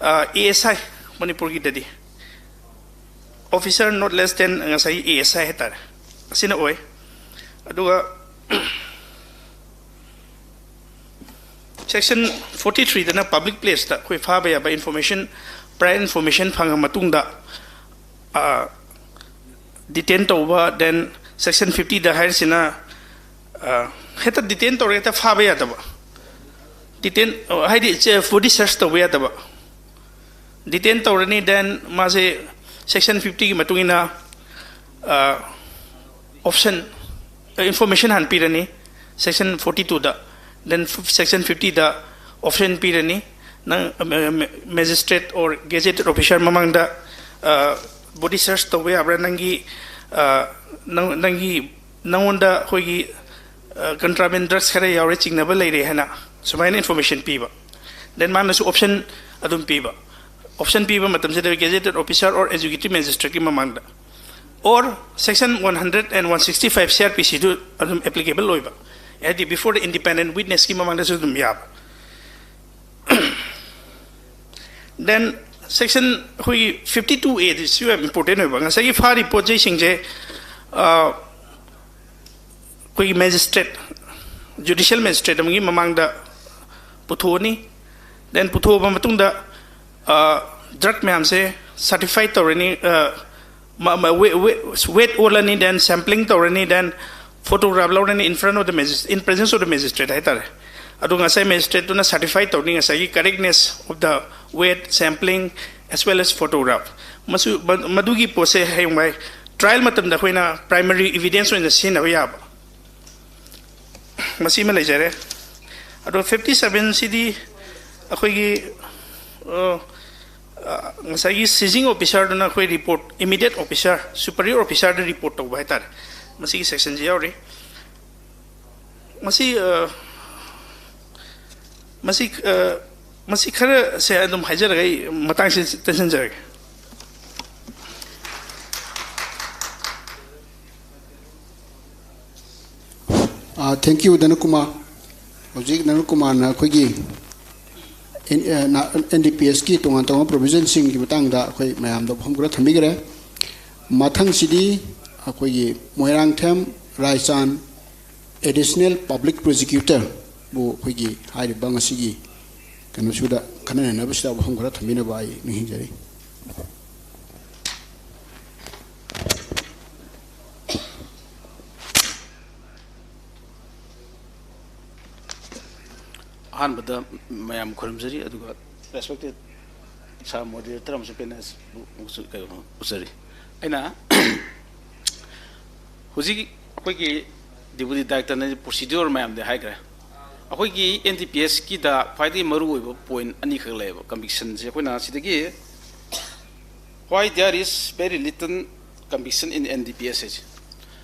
A S I, ꯃꯅꯤꯄꯨꯔꯒꯤꯗꯗꯤ officer not less than ꯉꯁꯥꯏꯒꯤ A S I ꯍꯥꯏꯇꯥꯔꯦ, ꯑꯁꯤꯅ ꯑꯣꯏ꯫ ꯑꯗꯨꯒ section forty three ꯗꯅ public place ꯇ ꯑꯩꯈꯣꯏ ꯐꯥꯕ ꯌꯥꯕ information, prior information ꯐꯪꯉ ꯃꯇꯨꯡꯗ detain ꯇꯧꯕ꯫ Then section fifty ꯗ ꯍꯥꯏꯔꯤꯁꯤꯅ ꯍꯦꯛꯇ detain ꯇꯧꯔꯒ ꯍꯦꯛꯇ ꯐꯥꯕ ꯌꯥꯗꯕ, detain, ꯍꯥꯏꯗꯤ body search ꯇꯧꯕ ꯌꯥꯗꯕ, detain ꯇꯧꯔꯅꯤ꯫ Then ꯃꯥꯁꯦ section fifty ꯒꯤ ꯃꯇꯨꯡ ꯏꯟꯅ option, information ꯍꯥꯟꯅ ꯄꯤꯔꯅꯤ section forty two ꯗ, then section fifty ꯗ option ꯄꯤꯔꯅꯤ꯫ ꯅꯪ magistrate or gazetted officer ꯃꯃꯥꯡꯗ body search ꯇꯧꯕ ꯌꯥꯕ꯭ꯔꯥ, ꯅꯪꯒꯤ ꯅꯪ ꯅꯪꯒꯤ ꯅꯪꯉꯣꯟꯗ ꯑꯩꯈꯣꯏꯒꯤ contraband drugs ꯈꯔ ꯌꯥꯎꯔꯦ, ꯆꯤꯡꯅꯕ ꯂꯩꯔꯦ ꯍꯥꯏꯅ ꯁꯨꯃꯥꯏꯅ information ꯄꯤꯕ꯫ Then ꯃꯥꯅꯁꯨ option ꯑꯗꯨꯝ ꯄꯤꯕ꯫ Option ꯄꯤꯕ ꯃꯇꯝꯁꯤꯗ gazetted officer or executive magistrate ꯀꯤ ꯃꯃꯥꯡꯗ, or section one hundred and one sixty five C R P C ꯗꯨ ꯑꯗꯨꯝ applicable ꯑꯣꯏꯕ, ꯍꯥꯏꯗꯤ before the independent witness ꯀꯤ ꯃꯃꯥꯡꯗꯁꯨ ꯑꯗꯨꯝ ꯌꯥꯕ꯫ Then section ꯑꯩꯈꯣꯏꯒꯤ fifty two A ꯁꯤꯁꯨ ꯌꯥꯝ important ꯑꯣꯏꯕ꯫ ꯉꯁꯥꯏꯒꯤ ꯐꯥꯔꯤ ꯄꯣꯠ ꯆꯩꯁꯤꯡꯁꯦ ꯑꯩꯈꯣꯏꯒꯤ magistrate ꯖꯨꯗꯤꯁꯤꯌꯦꯜ ꯃꯦꯖꯤꯁꯇ꯭ꯔꯦꯠ ꯑꯃꯒꯤ ꯃꯃꯥꯡꯗ ꯄꯨꯊꯣꯛꯑꯅꯤ꯫ ꯗꯦꯟ ꯄꯨꯊꯣꯛꯑꯕ ꯃꯇꯨꯡꯗ ꯗ꯭ꯔꯒ ꯃꯌꯥꯝꯁꯦ ꯁꯔꯇꯤꯐꯥꯏ ꯇꯧꯔꯅꯤ, ꯋꯦꯠ ꯑꯣꯜꯂꯅꯤ, ꯗꯦꯟ ꯁꯦꯝꯄ꯭ꯂꯤꯡ ꯇꯧꯔꯅꯤ, ꯗꯦꯟ ꯐꯣꯇꯣꯒ꯭ꯔꯥꯐ ꯂꯧꯔꯅꯤ in front of the magis in presence of the magistrate ꯍꯥꯏꯇꯥꯔꯦ꯫ ꯑꯗꯨ ꯉꯁꯥꯏ ꯃꯦꯖꯤꯁꯇ꯭ꯔꯦꯠꯇꯨꯅ ꯁꯔꯇꯤꯐꯥꯏ ꯇꯧꯅꯤ ꯉꯁꯥꯏꯒꯤ correctness of the weight, sampling as well as photograph꯫ ꯃꯁꯨ ꯃꯗꯨꯒꯤ ꯄꯣꯠꯁꯦ ꯍꯌꯦꯡꯋꯥꯏ ꯇ꯭ꯔꯥꯏꯌꯦꯜ ꯃꯇꯝꯗ ꯑꯩꯈꯣꯏꯅ ꯄ꯭ꯔꯥꯏꯃꯔꯤ ꯏꯕꯤꯗꯦꯟꯁ ꯑꯣꯏꯅ ꯁꯤꯖꯤꯟꯅꯕ ꯌꯥꯕ꯫ ꯃꯁꯤꯃ ꯂꯩꯖꯔꯦ꯫ ꯑꯗꯣ ꯐꯤꯐꯇꯤ ꯁꯕꯦꯟꯁꯤꯗꯤ ꯑꯩꯈꯣꯏꯒꯤ ꯉꯁꯥꯏꯒꯤ ꯁꯤꯖꯤꯡ ꯑꯣꯐꯤꯁꯥꯔꯗꯨꯅ ꯑꯩꯈꯣꯏ ꯔꯤꯄꯣꯔꯠ, ꯏꯃꯤꯗꯤꯌꯦꯠ ꯑꯣꯐꯤꯁꯥꯔ, ꯁꯨꯄꯔꯤꯌꯣꯔ ꯑꯣꯐꯤꯁꯥꯔꯗ ꯔꯤꯄꯣꯔꯠ ꯇꯧꯕ ꯍꯥꯏꯇꯥꯔꯦ꯫ ꯃꯁꯤꯒꯤ ꯁꯦꯛꯁꯟꯁꯤ ꯌꯥꯎꯔꯤ꯫ ꯃꯁꯤ ꯃꯁꯤ ꯃꯁꯤ ꯈꯔꯁꯦ ꯑꯗꯨꯝ ꯍꯥꯏꯖꯔꯒ ꯑꯩ ꯃꯇꯥꯡꯁꯤ ꯇꯦꯟꯁꯤꯟꯖꯔꯒꯦ꯫ Thank you, ꯙꯅꯀꯨꯃꯥꯔ꯫ ꯍꯧꯖꯤꯛ ꯙꯅꯀꯨꯃꯥꯔꯅ ꯑꯩꯈꯣꯏꯒꯤ ꯑꯦꯟ ꯗꯤ ꯄꯤ ꯑꯦꯁꯀꯤ ꯇꯣꯉꯥꯟ ꯇꯣꯉꯥꯟꯕ ꯄ꯭ꯔꯣꯚꯤꯖꯟꯁꯤꯡꯒꯤ ꯃꯇꯥꯡꯗ ꯑꯩꯈꯣꯏ ꯃꯌꯥꯝꯗ ꯋꯥꯐꯝ ꯈꯔ ꯊꯝꯕꯤꯈ꯭ꯔꯦ꯫ ꯃꯊꯪꯁꯤꯗꯤ ꯑꯩꯈꯣꯏꯒꯤ ꯃꯣꯏꯔꯥꯡꯊꯦꯝ ꯔꯥꯏꯆꯥꯟ, ꯑꯦꯗꯤꯁꯅꯦꯜ ꯄꯕ꯭ꯂꯤꯛ ꯄ꯭ꯔꯣꯁꯤꯀ꯭ꯌꯨꯇꯔꯕꯨ ꯑꯩꯈꯣꯏꯒꯤ ꯍꯥꯏꯔꯤꯕ ꯉꯁꯤꯒꯤ ꯀꯩꯅꯣꯁꯤꯗ ꯈꯟꯅ ꯅꯩꯅꯕꯁꯤꯗ ꯋꯥꯐꯝ ꯈꯔ ꯊꯝꯕꯤꯅꯕ ꯑꯩ ꯅꯤꯡꯁꯤꯡꯖꯔꯤ꯫ ꯑꯍꯥꯟꯕꯗ ꯃꯌꯥꯝ ꯈꯨꯔꯨꯝꯖꯔꯤ, ꯑꯗꯨꯒ ꯔꯦꯁꯄꯦꯛꯇꯦꯠ ꯁꯥꯔ ꯃꯣꯗꯦꯔꯦꯇꯔ ꯑꯃꯁꯨꯡ ꯄꯦꯅꯦꯜꯕꯨ ꯀꯩꯅꯣ ꯎꯖꯔꯤ꯫ ꯑꯩꯅ ꯍꯧꯖꯤꯛ ꯑꯩꯈꯣꯏꯒꯤ ꯗꯤꯄꯨꯇꯤ ꯗꯥꯏꯔꯦꯛꯇꯔꯅ ꯄ꯭ꯔꯣꯁꯤꯗ꯭ꯌꯨꯔ ꯃꯌꯥꯝꯗꯤ ꯍꯥꯏꯈ꯭ꯔꯦ꯫ ꯑꯩꯈꯣꯏꯒꯤ ꯑꯦꯟ ꯗꯤ ꯄꯤ ꯑꯦꯁꯀꯤꯗ ꯈ꯭ꯋꯥꯏꯗꯒꯤ ꯃꯔꯨꯑꯣꯏꯕ ꯄꯣꯏꯟ ꯑꯅꯤꯈꯛ ꯂꯩꯌꯦꯕ ꯀꯟꯚꯤꯛꯁꯟꯁꯦ꯫ ꯑꯩꯈꯣꯏꯅ ꯁꯤꯗꯒꯤ why there is very little conviction in N D P S ꯍꯥꯏꯁꯦ꯫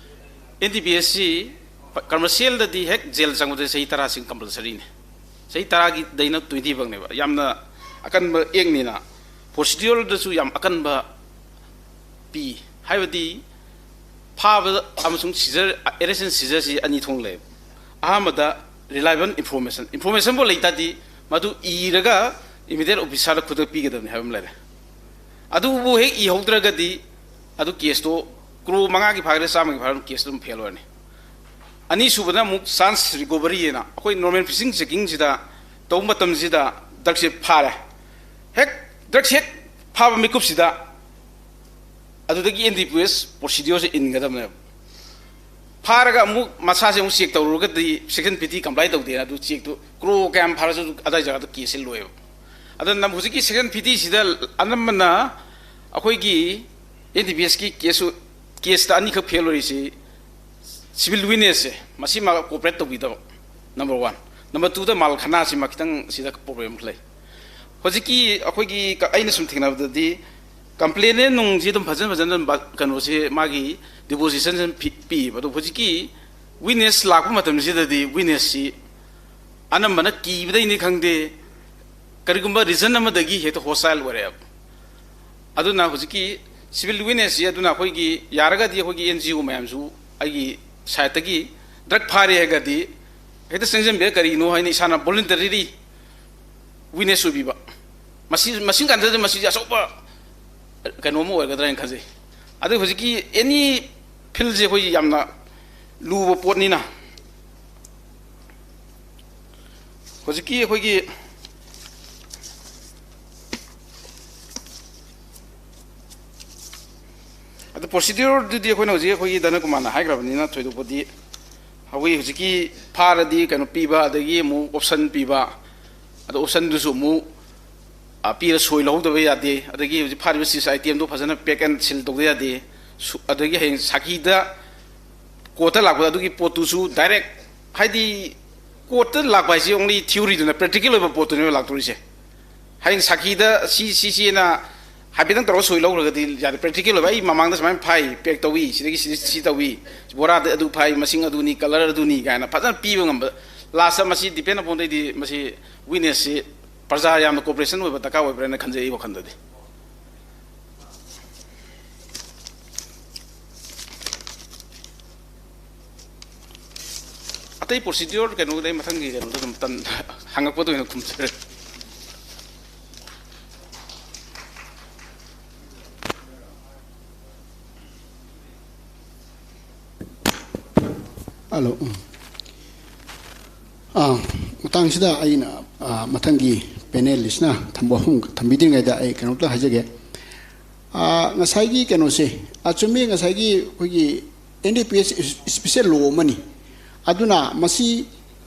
ꯑꯦꯟ ꯗꯤ ꯄꯤ ꯑꯦꯁꯁꯤ ꯀꯃꯔꯁꯤꯌꯦꯜꯗꯗꯤ ꯍꯦꯛ ꯖꯦꯜ ꯆꯪꯕꯗ ꯆꯍꯤ ꯇꯔꯥꯁꯤꯡ ꯀꯝꯄꯜꯁꯔꯤꯅꯤ꯫ ꯆꯍꯤ ꯇꯔꯥꯒꯤꯗꯩꯅ ꯇ꯭ꯋꯦꯟꯇꯤ ꯐꯥꯎꯅꯦꯕ꯫ ꯌꯥꯝꯅ ꯑꯀꯟꯕ ꯑꯦꯛꯅꯤꯅ ꯄ꯭ꯔꯣꯁꯤꯗ꯭ꯌꯨꯔꯗꯁꯨ ꯌꯥꯝ ꯑꯀꯟꯕ ꯄꯤ꯫ ꯍꯥꯏꯕꯗꯤ ꯐꯥꯕ ꯑꯃꯁꯨꯡ ꯁꯤꯖꯔ, ꯑꯦꯔꯦꯁ ꯑꯦꯟ ꯁꯤꯖꯔꯁꯤ ꯑꯅꯤ ꯊꯣꯛꯅ ꯂꯩꯌꯦꯕ꯫ ꯑꯍꯥꯟꯕꯗ ꯔꯤꯂꯥꯏꯕꯜ ꯏꯟꯐꯣꯔꯃꯦꯁꯟ, ꯏꯟꯐꯣꯔꯃꯦꯁꯟꯕꯨ ꯂꯩꯇꯥꯗꯤ ꯃꯗꯨ ꯏꯔꯒ ꯏꯃꯤꯗꯤꯌꯦꯠ ꯑꯣꯐꯤꯁꯥꯔꯗ ꯈꯨꯗꯛ ꯄꯤꯒꯗꯕꯅꯤ ꯍꯥꯏꯕ ꯑꯃ ꯂꯩꯔꯦ꯫ ꯑꯗꯨꯕꯨ ꯍꯦꯛ ꯏꯍꯧꯗ꯭ꯔꯒꯗꯤ ꯑꯗꯨ ꯀꯦꯁꯇꯣ ꯀ꯭ꯔꯣ ꯃꯉꯥꯒꯤ ꯐꯥꯒꯦꯔꯥ ꯆꯥꯝꯃꯒꯤ ꯐꯥꯒꯦꯔꯥ ꯀꯦꯁꯇꯣ ꯑꯗꯨꯝ ꯐꯦꯜ ꯑꯣꯏꯔꯅꯤ꯫ ꯑꯅꯤꯁꯨꯕꯗ ꯑꯃꯨꯛ chance recovery ꯍꯥꯏꯅ, ꯑꯩꯈꯣꯏ normal fishing checkingꯁꯤꯗ ꯇꯧꯕ ꯃꯇꯝꯁꯤꯗ ꯗ꯭ꯔꯒꯁꯦ ꯐꯥꯔꯦ꯫ ꯍꯦꯛ ꯗ꯭ꯔꯒꯁꯦ ꯍꯦꯛ ꯐꯥꯕ ꯃꯤꯀꯨꯞꯁꯤꯗ ꯑꯗꯨꯗꯒꯤ ꯑꯦꯟ ꯗꯤ ꯄꯤ ꯑꯦꯁ ꯄ꯭ꯔꯣꯁꯤꯗ꯭ꯌꯣꯔꯁꯦ ꯏꯟꯒꯗꯕꯅꯦꯕ꯫ ꯐꯥꯔꯒ ꯑꯃꯨꯛ ꯃꯁꯥꯁꯦ ꯑꯃꯨꯛ ꯆꯦꯛ ꯇꯧꯔꯨꯔꯒꯗꯤ ꯁꯦꯛꯁꯟ ꯐꯤꯐꯇꯤ ꯀꯝꯄ꯭ꯂꯥꯏ ꯇꯧꯗꯦꯅ ꯑꯗꯨ ꯆꯦꯛꯇꯨ ꯀ꯭ꯔꯣ ꯀꯌꯥꯝ ꯐꯥꯔꯁꯨ ꯑꯗꯨ ꯑꯗꯥꯏ ꯖꯒꯥꯗ ꯀꯦꯁꯁꯦ ꯂꯣꯏꯌꯦꯕ꯫ ꯑꯗꯨꯅ ꯍꯧꯖꯤꯛꯀꯤ ꯁꯦꯛꯁꯟ ꯐꯤꯐꯇꯤꯁꯤꯗ ꯑꯅꯝꯕꯅ ꯑꯩꯈꯣꯏꯒꯤ ꯑꯦꯟ ꯗꯤ ꯄꯤ ꯑꯦꯁꯀꯤ ꯀꯦꯁꯁꯨ, ꯀꯦꯁꯇ ꯑꯅꯤꯈꯛ ꯐꯦꯜ ꯑꯣꯏꯔꯤꯁꯤ ꯁꯤꯚꯤꯜ ꯋꯤꯠꯅꯦꯁꯁꯦ ꯃꯁꯤꯃ ꯀꯣꯑꯣꯄꯔꯦꯠ ꯇꯧꯕꯤꯗꯕ, ꯅꯝꯕꯔ ꯋꯥꯟ꯫ ꯅꯝꯕꯔ ꯇꯨꯗ ꯃꯥꯜ ꯈꯅꯥꯁꯤꯃ ꯈꯤꯇꯪ ꯁꯤꯗ ꯄ꯭ꯔꯣꯕ꯭ꯂꯦꯝ ꯂꯩ꯫ ꯍꯧꯖꯤꯛꯀꯤ ꯑꯩꯈꯣꯏꯒꯤ ꯀ-, ꯑꯩꯅ ꯁꯨꯝ ꯊꯦꯡꯅꯕꯗꯗꯤ ꯀꯝꯄ꯭ꯂꯦꯅꯦꯟ ꯅꯨꯡꯁꯤ ꯑꯗꯨꯝ ꯐꯖꯅ ꯐꯖꯅ ꯑꯗꯨꯝ ꯕ-, ꯀꯩꯅꯣꯁꯦ ꯃꯥꯒꯤ ꯗꯤꯄꯣꯖꯤꯁꯟꯁꯤ ꯑꯗꯨꯝ ꯄꯤ-, ꯄꯤꯌꯦꯕ꯫ ꯑꯗꯣ ꯍꯧꯖꯤꯛꯀꯤ ꯋꯤꯠꯅꯦꯁ ꯂꯥꯛꯄ ꯃꯇꯝꯁꯤꯗꯗꯤ ꯋꯤꯠꯅꯦꯁꯁꯤ ꯑꯅꯝꯕꯅ ꯀꯤꯕꯗꯩꯅꯤ ꯈꯪꯗꯦ, ꯀꯔꯤꯒꯨꯝꯕ ꯔꯤꯖꯟ ꯑꯃꯗꯒꯤ ꯍꯦꯛꯇ ꯍꯣꯁꯇꯥꯏꯜ ꯑꯣꯏꯔꯛꯑꯦꯕ꯫ ꯑꯗꯨꯅ ꯍꯧꯖꯤꯛꯀꯤ ꯁꯤꯚꯤꯜ ꯋꯤꯠꯅꯦꯁꯁꯤ, ꯑꯗꯨꯅ ꯑꯩꯈꯣꯏꯒꯤ ꯌꯥꯔꯒꯗꯤ ꯑꯩꯈꯣꯏꯒꯤ ꯑꯦꯟ ꯖꯤ ꯑꯣ ꯃꯌꯥꯝꯁꯨ ꯑꯩꯒꯤ ꯁꯥꯏꯠꯇꯒꯤ ꯗ꯭ꯔꯒ ꯐꯥꯔꯦ ꯍꯥꯏꯔꯒꯗꯤ ꯍꯦꯛꯇ ꯆꯪꯁꯤꯟꯕꯤꯔ ꯀꯔꯤꯅꯣ ꯍꯥꯏꯅ ꯏꯁꯥꯅ ꯚꯣꯂꯨꯟꯇꯔꯤꯂꯤ ꯋꯤꯠꯅꯦꯁ ꯑꯣꯏꯕꯤꯕ꯫ ꯃꯁꯤ, ꯃꯁꯤ ꯀꯥꯟꯗꯗꯤ ꯃꯁꯤꯗꯤ ꯑꯆꯧꯕ ꯀꯩꯅꯣ ꯑꯃ ꯑꯣꯏꯒꯗ꯭ꯔꯥ ꯍꯥꯏꯅ ꯈꯟꯖꯩ꯫ ꯑꯗꯨ ꯍꯧꯖꯤꯛꯀꯤ ꯑꯦꯅꯤ ꯐꯤꯜꯁꯦ ꯑꯩꯈꯣꯏ ꯌꯥꯝꯅ ꯂꯨꯕ ꯄꯣꯠꯅꯤꯅ ꯍꯧꯖꯤꯛꯀꯤ ꯑꯩꯈꯣꯏꯒꯤ ꯑꯗꯨ ꯄ꯭ꯔꯣꯁꯤꯗ꯭ꯌꯨꯔꯗꯨꯗꯤ ꯑꯩꯈꯣꯏꯅ ꯍꯧꯖꯤꯛ ꯑꯩꯈꯣꯏꯒꯤ ꯙꯅꯀꯨꯃꯥꯔꯅ ꯍꯥꯏꯈ꯭ꯔꯕꯅꯤꯅ ꯊꯣꯏꯗꯣꯛꯄꯗꯤ ꯍꯧꯖꯤꯛ ꯍꯧꯖꯤꯛꯀꯤ ꯐꯥꯔꯗꯤ ꯀꯩꯅꯣ ꯄꯤꯕ, ꯑꯗꯒꯤ ꯑꯃꯨꯛ ꯑꯣꯞꯁꯟ ꯄꯤꯕ, ꯑꯗꯣ ꯑꯣꯞꯁꯟꯗꯨꯁꯨ ꯑꯃꯨꯛ, ꯑ, ꯄꯤꯔ ꯁꯣꯏ ꯂꯧꯍꯧꯗꯕ ꯌꯥꯗꯦ꯫ ꯑꯗꯒꯤ ꯍꯧꯖꯤꯛ ꯐꯥꯔꯤꯕ ꯁꯤꯁ ꯑꯥꯏꯇꯦꯝꯗꯣ ꯐꯖꯅ ꯄꯦꯛ ꯑꯦꯟ ꯁꯤꯜ ꯇꯧꯗ ꯌꯥꯗꯦ꯫ ꯁꯨ-, ꯑꯗꯒꯤ ꯍꯌꯦꯡ ꯁꯥꯈꯤꯗ ꯀꯣꯔꯠꯇ ꯂꯥꯛꯄꯗ ꯑꯗꯨꯒꯤ ꯄꯣꯠꯇꯨꯁꯨ ꯗꯥꯏꯔꯦꯛ, ꯍꯥꯏꯗꯤ ꯀꯣꯔꯠꯇ ꯂꯥꯛꯄ ꯍꯥꯏꯁꯤ ꯑꯣꯡꯂꯤ ꯊꯤꯑꯣꯔꯤꯗꯨꯅ, ꯄ꯭ꯔꯦꯛꯇꯤꯀꯦꯜ ꯑꯣꯏꯕ ꯄꯣꯠꯇꯨꯅꯦꯕ ꯂꯥꯛꯇꯣꯔꯤꯁꯦ꯫ ꯍꯌꯦꯡ ꯁꯥꯈꯤꯗ ꯁꯤ, ꯁꯤ, ꯁꯤꯅ ꯍꯥꯏꯐꯦꯠꯇꯪ ꯇꯧꯔꯒ ꯁꯣꯏ ꯂꯧꯈ꯭ꯔꯒꯗꯤ ꯌꯥꯔꯦ꯫ ꯄ꯭ꯔꯦꯛꯇꯤꯀꯦꯜ ꯑꯣꯏꯕ, ꯑꯩ ꯃꯃꯥꯡꯗ ꯁꯨꯃꯥꯏꯅ ꯐꯥꯏ, ꯄꯦꯛ ꯇꯧꯏ, ꯁꯤꯗꯒꯤ ꯁꯤꯗ ꯁꯤ ꯇꯧꯏ, ꯕꯣꯔꯥꯗ ꯑꯗꯨ ꯐꯥꯏ, ꯃꯁꯤꯡ ꯑꯗꯨꯅꯤ, ꯀꯂꯔ ꯑꯗꯨꯅꯤ ꯀꯥꯏꯅ ꯐꯖꯅ ꯄꯤꯕ ꯉꯝꯕ꯫ ꯂꯥꯁꯇ ꯃꯁꯤ ꯗꯤꯄꯦꯟ ꯑꯄꯣꯟꯗꯩꯗꯤ ꯃꯁꯤ ꯋꯤꯠꯅꯦꯁꯁꯤ ꯄ꯭ꯔꯖꯥ ꯌꯥꯝꯅ ꯀꯣꯑꯣꯄꯔꯦꯁꯟ ꯑꯣꯏꯕ ꯗꯔꯀꯥꯔ ꯑꯣꯏꯕ꯭ꯔꯥꯅ ꯈꯟꯖꯩ ꯑꯩ ꯋꯥꯈꯜꯗꯗꯤ꯫ ꯑꯇꯩ ꯄ꯭ꯔꯣꯁꯤꯗ꯭ꯌꯨꯔ ꯀꯩꯅꯣꯗꯤ ꯑꯩ ꯃꯊꯪꯒꯤ ꯀꯩꯅꯣꯗ ꯑꯗꯨꯝ ꯇꯟ-, ꯍꯪꯉꯛꯄꯗ ꯑꯣꯏꯅ ꯈꯨꯝꯖꯔꯒꯦ꯫ ꯍꯜꯂꯣ꯫ ꯎꯝ꯫ ꯑꯥ, ꯃꯇꯥꯡꯁꯤꯗ ꯑꯩꯅ, ꯑꯥ, ꯃꯊꯪꯒꯤ ꯄꯦꯅꯦꯂꯤꯁꯅ ꯊꯝꯕ ꯋꯥꯐꯝ ꯊꯝꯕꯤꯗ꯭ꯔꯤꯉꯩꯗ ꯑꯩ ꯀꯩꯅꯣꯝꯇ ꯍꯥꯏꯖꯒꯦ꯫ ꯑꯥ, ꯉꯁꯥꯏꯒꯤ ꯀꯩꯅꯣꯁꯦ, ꯑꯥ, ꯆꯨꯝꯃꯤ, ꯉꯁꯥꯏꯒꯤ ꯑꯩꯈꯣꯏꯒꯤ and D P S special ꯂꯣ ꯑꯃꯅꯤ꯫ ꯑꯗꯨꯅ ꯃꯁꯤ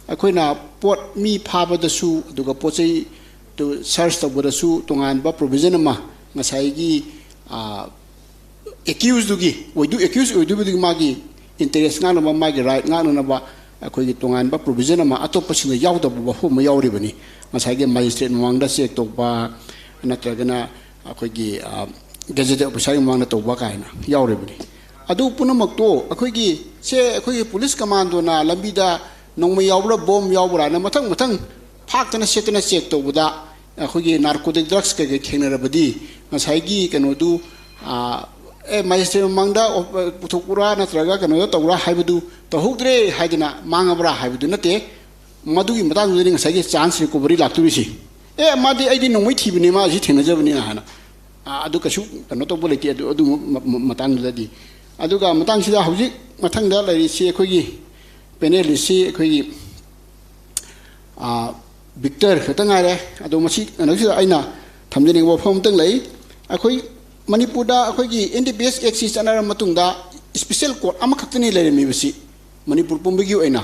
ꯑꯩꯈꯣꯏꯅ ꯄꯣꯠ ꯃꯤ ꯐꯥꯕꯗꯁꯨ, ꯑꯗꯨꯒ ꯄꯣꯠ ꯆꯩ ꯇꯨ ꯁꯔꯆ ꯇꯧꯕꯗꯁꯨ ꯇꯣꯉꯥꯟꯕ ꯄ꯭ꯔꯣꯚꯤꯖꯟ ꯑꯃ ꯉꯁꯥꯏꯒꯤ, ꯑꯥ, ꯑꯦꯀ꯭ꯌꯨꯁꯇꯨꯒꯤ ꯑꯣꯏꯗꯣꯏ, ꯑꯦꯀ꯭ꯌꯨꯁ ꯑꯣꯏꯗꯣꯏꯕꯗꯨꯒꯤ ꯃꯥꯒꯤ ꯏꯟꯇꯔꯦꯁ ꯉꯥꯛꯅꯕ, ꯃꯥꯒꯤ ꯔꯥꯏꯠ ꯉꯥꯛꯅꯅꯕ ꯑꯩꯈꯣꯏꯒꯤ ꯇꯣꯉꯥꯟꯕ ꯄ꯭ꯔꯣꯚꯤꯖꯟ ꯑꯃ ꯑꯇꯣꯞꯄꯁꯤꯡꯗ ꯌꯥꯎꯗꯕ ꯋꯥꯐꯝ ꯑꯃ ꯌꯥꯎꯔꯤꯕꯅꯤ꯫ ꯉꯁꯥꯏꯒꯤ ꯃꯦꯖꯤꯁꯇ꯭ꯔꯦꯠ ꯃꯃꯥꯡꯗ ꯆꯦꯛ ꯇꯧꯕ, ꯅꯠꯇ꯭ꯔꯒꯅ ꯑꯩꯈꯣꯏꯒꯤ, ꯑ, ꯒꯦꯖꯦꯇꯦꯠ ꯑꯣꯐꯤꯁꯥꯔꯒꯤ ꯃꯃꯥꯡꯗ ꯇꯧꯕ ꯀꯥꯏꯅ ꯌꯥꯎꯔꯤꯕꯅꯤ꯫ ꯑꯗꯨ ꯄꯨꯝꯅꯃꯛꯇꯣ ꯑꯩꯈꯣꯏꯒꯤ, ꯁꯦ ꯑꯩꯈꯣꯏꯒꯤ ꯄꯨꯂꯤꯁ ꯀꯃꯥꯟꯗꯣꯅ ꯂꯝꯕꯤꯗ ꯅꯣꯡꯃꯩ ꯌꯥꯎꯕ꯭ꯔꯥ, ꯕꯣꯝ ꯌꯥꯎꯕ꯭ꯔꯥꯅ ꯃꯊꯪ ꯃꯊꯪ ꯐꯥꯛꯇꯅ ꯁꯦꯠꯇꯅ ꯆꯦꯛ ꯇꯧꯕꯗ ꯑꯩꯈꯣꯏꯒꯤ ꯅꯥꯔꯀꯣꯇꯤꯛ ꯗ꯭ꯔꯒꯁ ꯀꯩꯀꯩ ꯊꯦꯡꯅꯔꯕꯗꯤ ꯉꯁꯥꯏꯒꯤ ꯀꯩꯅꯣꯗꯨ, ꯑ, ꯑꯦ, ꯃꯦꯖꯤꯁꯇ꯭ꯔꯦꯠ ꯃꯃꯥꯡꯗ ꯄꯨꯊꯣꯛꯄ꯭ꯔꯥ ꯅꯠꯇ꯭ꯔꯒ ꯀꯩꯅꯣꯗ ꯇꯧꯕ꯭ꯔꯥ ꯍꯥꯏꯕꯗꯨ ꯇꯧꯍꯧꯗ꯭ꯔꯦ ꯍꯥꯏꯗꯅ ꯃꯥꯡꯉꯕ꯭ꯔꯥ ꯍꯥꯏꯕꯗꯨ ꯅꯠꯇꯦ꯫ ꯃꯗꯨꯒꯤ ꯃꯇꯥꯡꯗꯨꯗꯅꯤ ꯉꯁꯥꯏꯒꯤ ꯆꯥꯟꯁ ꯔꯤꯀꯣꯚꯔꯤ ꯂꯥꯛꯇꯣꯔꯤꯁꯤ꯫ ꯑꯦ, ꯃꯥꯗꯤ ꯑꯩꯗꯤ ꯅꯣꯡꯃꯩ ꯊꯤꯕꯅꯤ, ꯃꯥ ꯑꯁꯤ ꯊꯦꯡꯅꯖꯕꯅꯤꯅ ꯍꯥꯏꯅ꯫ ꯑ, ꯑꯗꯨ ꯀꯩꯁꯨ ꯀꯩꯅꯣ ꯇꯧꯕ ꯂꯩꯇꯦ ꯑꯗꯨ, ꯑꯗꯨ ꯃ-, ꯃ-, ꯃꯇꯥꯡꯗꯨꯗꯗꯤ꯫ ꯑꯗꯨꯒ ꯃꯇꯥꯡꯁꯤꯗ ꯍꯧꯖꯤꯛ ꯃꯊꯪꯗ ꯂꯩꯔꯤꯁꯤ ꯑꯩꯈꯣꯏꯒꯤ ꯄꯦꯅꯦꯂꯤꯁꯁꯤ ꯑꯩꯈꯣꯏꯒꯤ, ꯑ, ꯕꯤꯛꯇꯔ ꯈꯛꯇ ꯉꯥꯏꯔꯦ꯫ ꯑꯗꯣ ꯃꯁꯤ ꯀꯩꯅꯣꯁꯤꯗ ꯑꯩꯅ ꯊꯝꯖꯅꯤꯡꯕ ꯋꯥꯐꯝ ꯑꯃꯇꯪ ꯂꯩ꯫ ꯑꯩꯈꯣꯏ ꯃꯅꯤꯄꯨꯔꯗ ꯑꯩꯈꯣꯏꯒꯤ ꯑꯦꯟ ꯗꯤ ꯄꯤ ꯑꯦꯁ ꯑꯦꯛꯁꯤ ꯆꯠꯅꯔꯕ ꯃꯇꯨꯡꯗ ꯏꯁꯄꯤꯁꯦꯜ ꯀꯣꯔꯠ ꯑꯃꯈꯛꯇꯅꯤ ꯂꯩꯔꯝꯃꯤꯕꯁꯤ꯫ ꯃꯅꯤꯄꯨꯔ ꯄꯨꯝꯕꯒꯤ ꯑꯣꯏꯅ꯫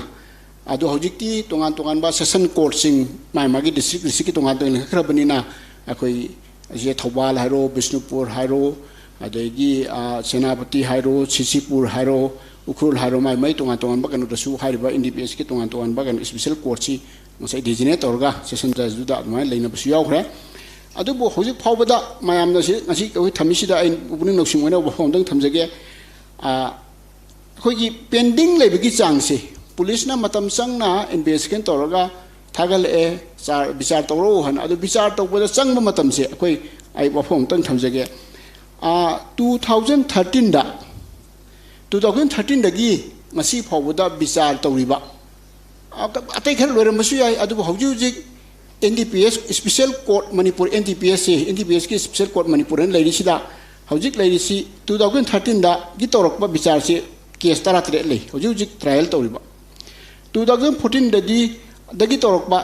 ꯑꯗꯣ ꯍꯧꯖꯤꯛꯇꯤ ꯇꯣꯉꯥꯟ ꯇꯣꯉꯥꯟꯕ ꯁꯦꯁꯟ ꯀꯣꯔꯠꯁꯤꯡ ꯃꯥꯒꯤ ꯃꯥꯒꯤ ꯗꯤꯁꯇ꯭ꯔꯤꯛ ꯗꯤꯁꯇ꯭ꯔꯤꯛꯀꯤ ꯇꯣꯉꯥꯟ ꯇꯣꯉꯥꯟꯅ ꯂꯤꯡꯈꯠꯈ꯭ꯔꯕꯅꯤꯅ ꯑꯩꯈꯣꯏ ꯑꯁꯤꯗ ꯊꯧꯕꯥꯜ ꯍꯥꯏꯔꯣ, ꯕꯤꯁꯅꯨꯄꯨꯔ ꯍꯥꯏꯔꯣ, ꯑꯗꯒꯤ, ꯑ, ꯁꯦꯅꯥꯄꯇꯤ ꯍꯥꯏꯔꯣ, ꯁꯤꯁꯤꯄꯨꯔ ꯍꯥꯏꯔꯣ, ꯎꯈ꯭ꯔꯨꯜ ꯍꯥꯏꯔꯣ, ꯃꯥꯏ ꯃꯥꯏ ꯇꯣꯉꯥꯟ ꯇꯣꯉꯥꯟꯕ ꯀꯩꯅꯣꯗꯁꯨ ꯍꯥꯏꯔꯤꯕ ꯑꯦꯟ ꯗꯤ ꯄꯤ ꯑꯦꯁꯀꯤ ꯇꯣꯉꯥꯟ ꯇꯣꯉꯥꯟꯕ ꯀꯩꯅꯣ ꯏꯁꯄꯤꯁꯦꯜ ꯀꯣꯔꯠꯁꯤ ꯉꯁꯥꯏ ꯗꯤꯖꯤꯅꯦꯠ ꯇꯧꯔꯒ ꯁꯦꯁꯟ ꯖꯖꯇꯨꯗ ꯑꯗꯨꯃꯥꯏꯅ ꯂꯩꯅꯕꯁꯨ ꯌꯥꯎꯈ꯭ꯔꯦ꯫ ꯑꯗꯨꯕꯨ ꯍꯧꯖꯤꯛ ꯐꯥꯎꯕꯗ ꯃꯌꯥꯝꯅ ꯁꯤ, ꯉꯁꯤ ꯑꯩꯈꯣꯏ ꯊꯝꯃꯤꯁꯤꯗ ꯑꯩ ꯄꯨꯛꯅꯤꯡ ꯂꯧꯁꯤꯡ ꯑꯣꯏꯅ ꯋꯥꯐꯝ ꯑꯝꯇꯪ ꯊꯝꯖꯒꯦ꯫ ꯑ, ꯑꯩꯈꯣꯏꯒꯤ ꯄꯦꯟꯗꯤꯡ ꯂꯩꯕꯒꯤ ꯆꯥꯡꯁꯦ ꯄꯨꯂꯤꯁꯅ ꯃꯇꯝ ꯆꯪꯅ ꯏꯟꯚꯦꯁꯇꯤꯒꯦꯁꯟ ꯇꯧꯔꯒ ꯊꯥꯒꯠꯂꯛꯑꯦ, ꯆꯥ-, ꯕꯤꯆꯥꯔ ꯇꯧꯔꯛꯎ ꯍꯥꯏꯅ꯫ ꯑꯗꯨ ꯕꯤꯆꯥꯔ ꯇꯧꯕꯗ ꯆꯪꯕ ꯃꯇꯝꯁꯦ ꯑꯩꯈꯣꯏ, ꯑꯩ ꯋꯥꯐꯝ ꯑꯝꯇꯪ ꯊꯝꯖꯒꯦ꯫ ꯑꯥ, two thousand thirteenꯗ, two thousand thirteenꯗꯒꯤ ꯉꯁꯤ ꯐꯥꯎꯕꯗ ꯕꯤꯆꯥꯔ ꯇꯧꯔꯤꯕ, ꯑꯥ, ꯑꯇꯩ ꯈꯔ ꯂꯣꯏꯔꯝꯕꯁꯨ ꯌꯥꯏ, ꯑꯗꯨꯕꯨ ꯍꯧꯖꯤꯛ ꯍꯧꯖꯤꯛ N D P S special court Manipur, N D P ꯑꯦꯁꯁꯤ, ꯑꯦꯟ ꯗꯤ ꯄꯤ ꯑꯦꯁꯀꯤ ꯏꯁꯄꯤꯁꯦꯜ ꯀꯣꯔꯠ ꯃꯅꯤꯄꯨꯔ ꯍꯥꯏꯅ ꯂꯩꯔꯤꯁꯤꯗ ꯍꯧꯖꯤꯛ ꯂꯩꯔꯤꯁꯤ two thousand thirteenꯗꯒꯤ ꯇꯧꯔꯛꯄ ꯕꯤꯆꯥꯔꯁꯤ ꯀꯦꯁ ꯇꯔꯥꯇꯔꯦꯠ ꯂꯩ ꯍꯧꯖꯤꯛ ꯍꯧꯖꯤꯛ ꯇ꯭ꯔꯥꯏꯌꯦꯜ ꯇꯧꯔꯤꯕ꯫ ꯇꯨ ꯊꯥꯎꯖꯟ ꯐꯣꯔꯇꯤꯟꯗꯒꯤ ꯇꯧꯔꯛꯄ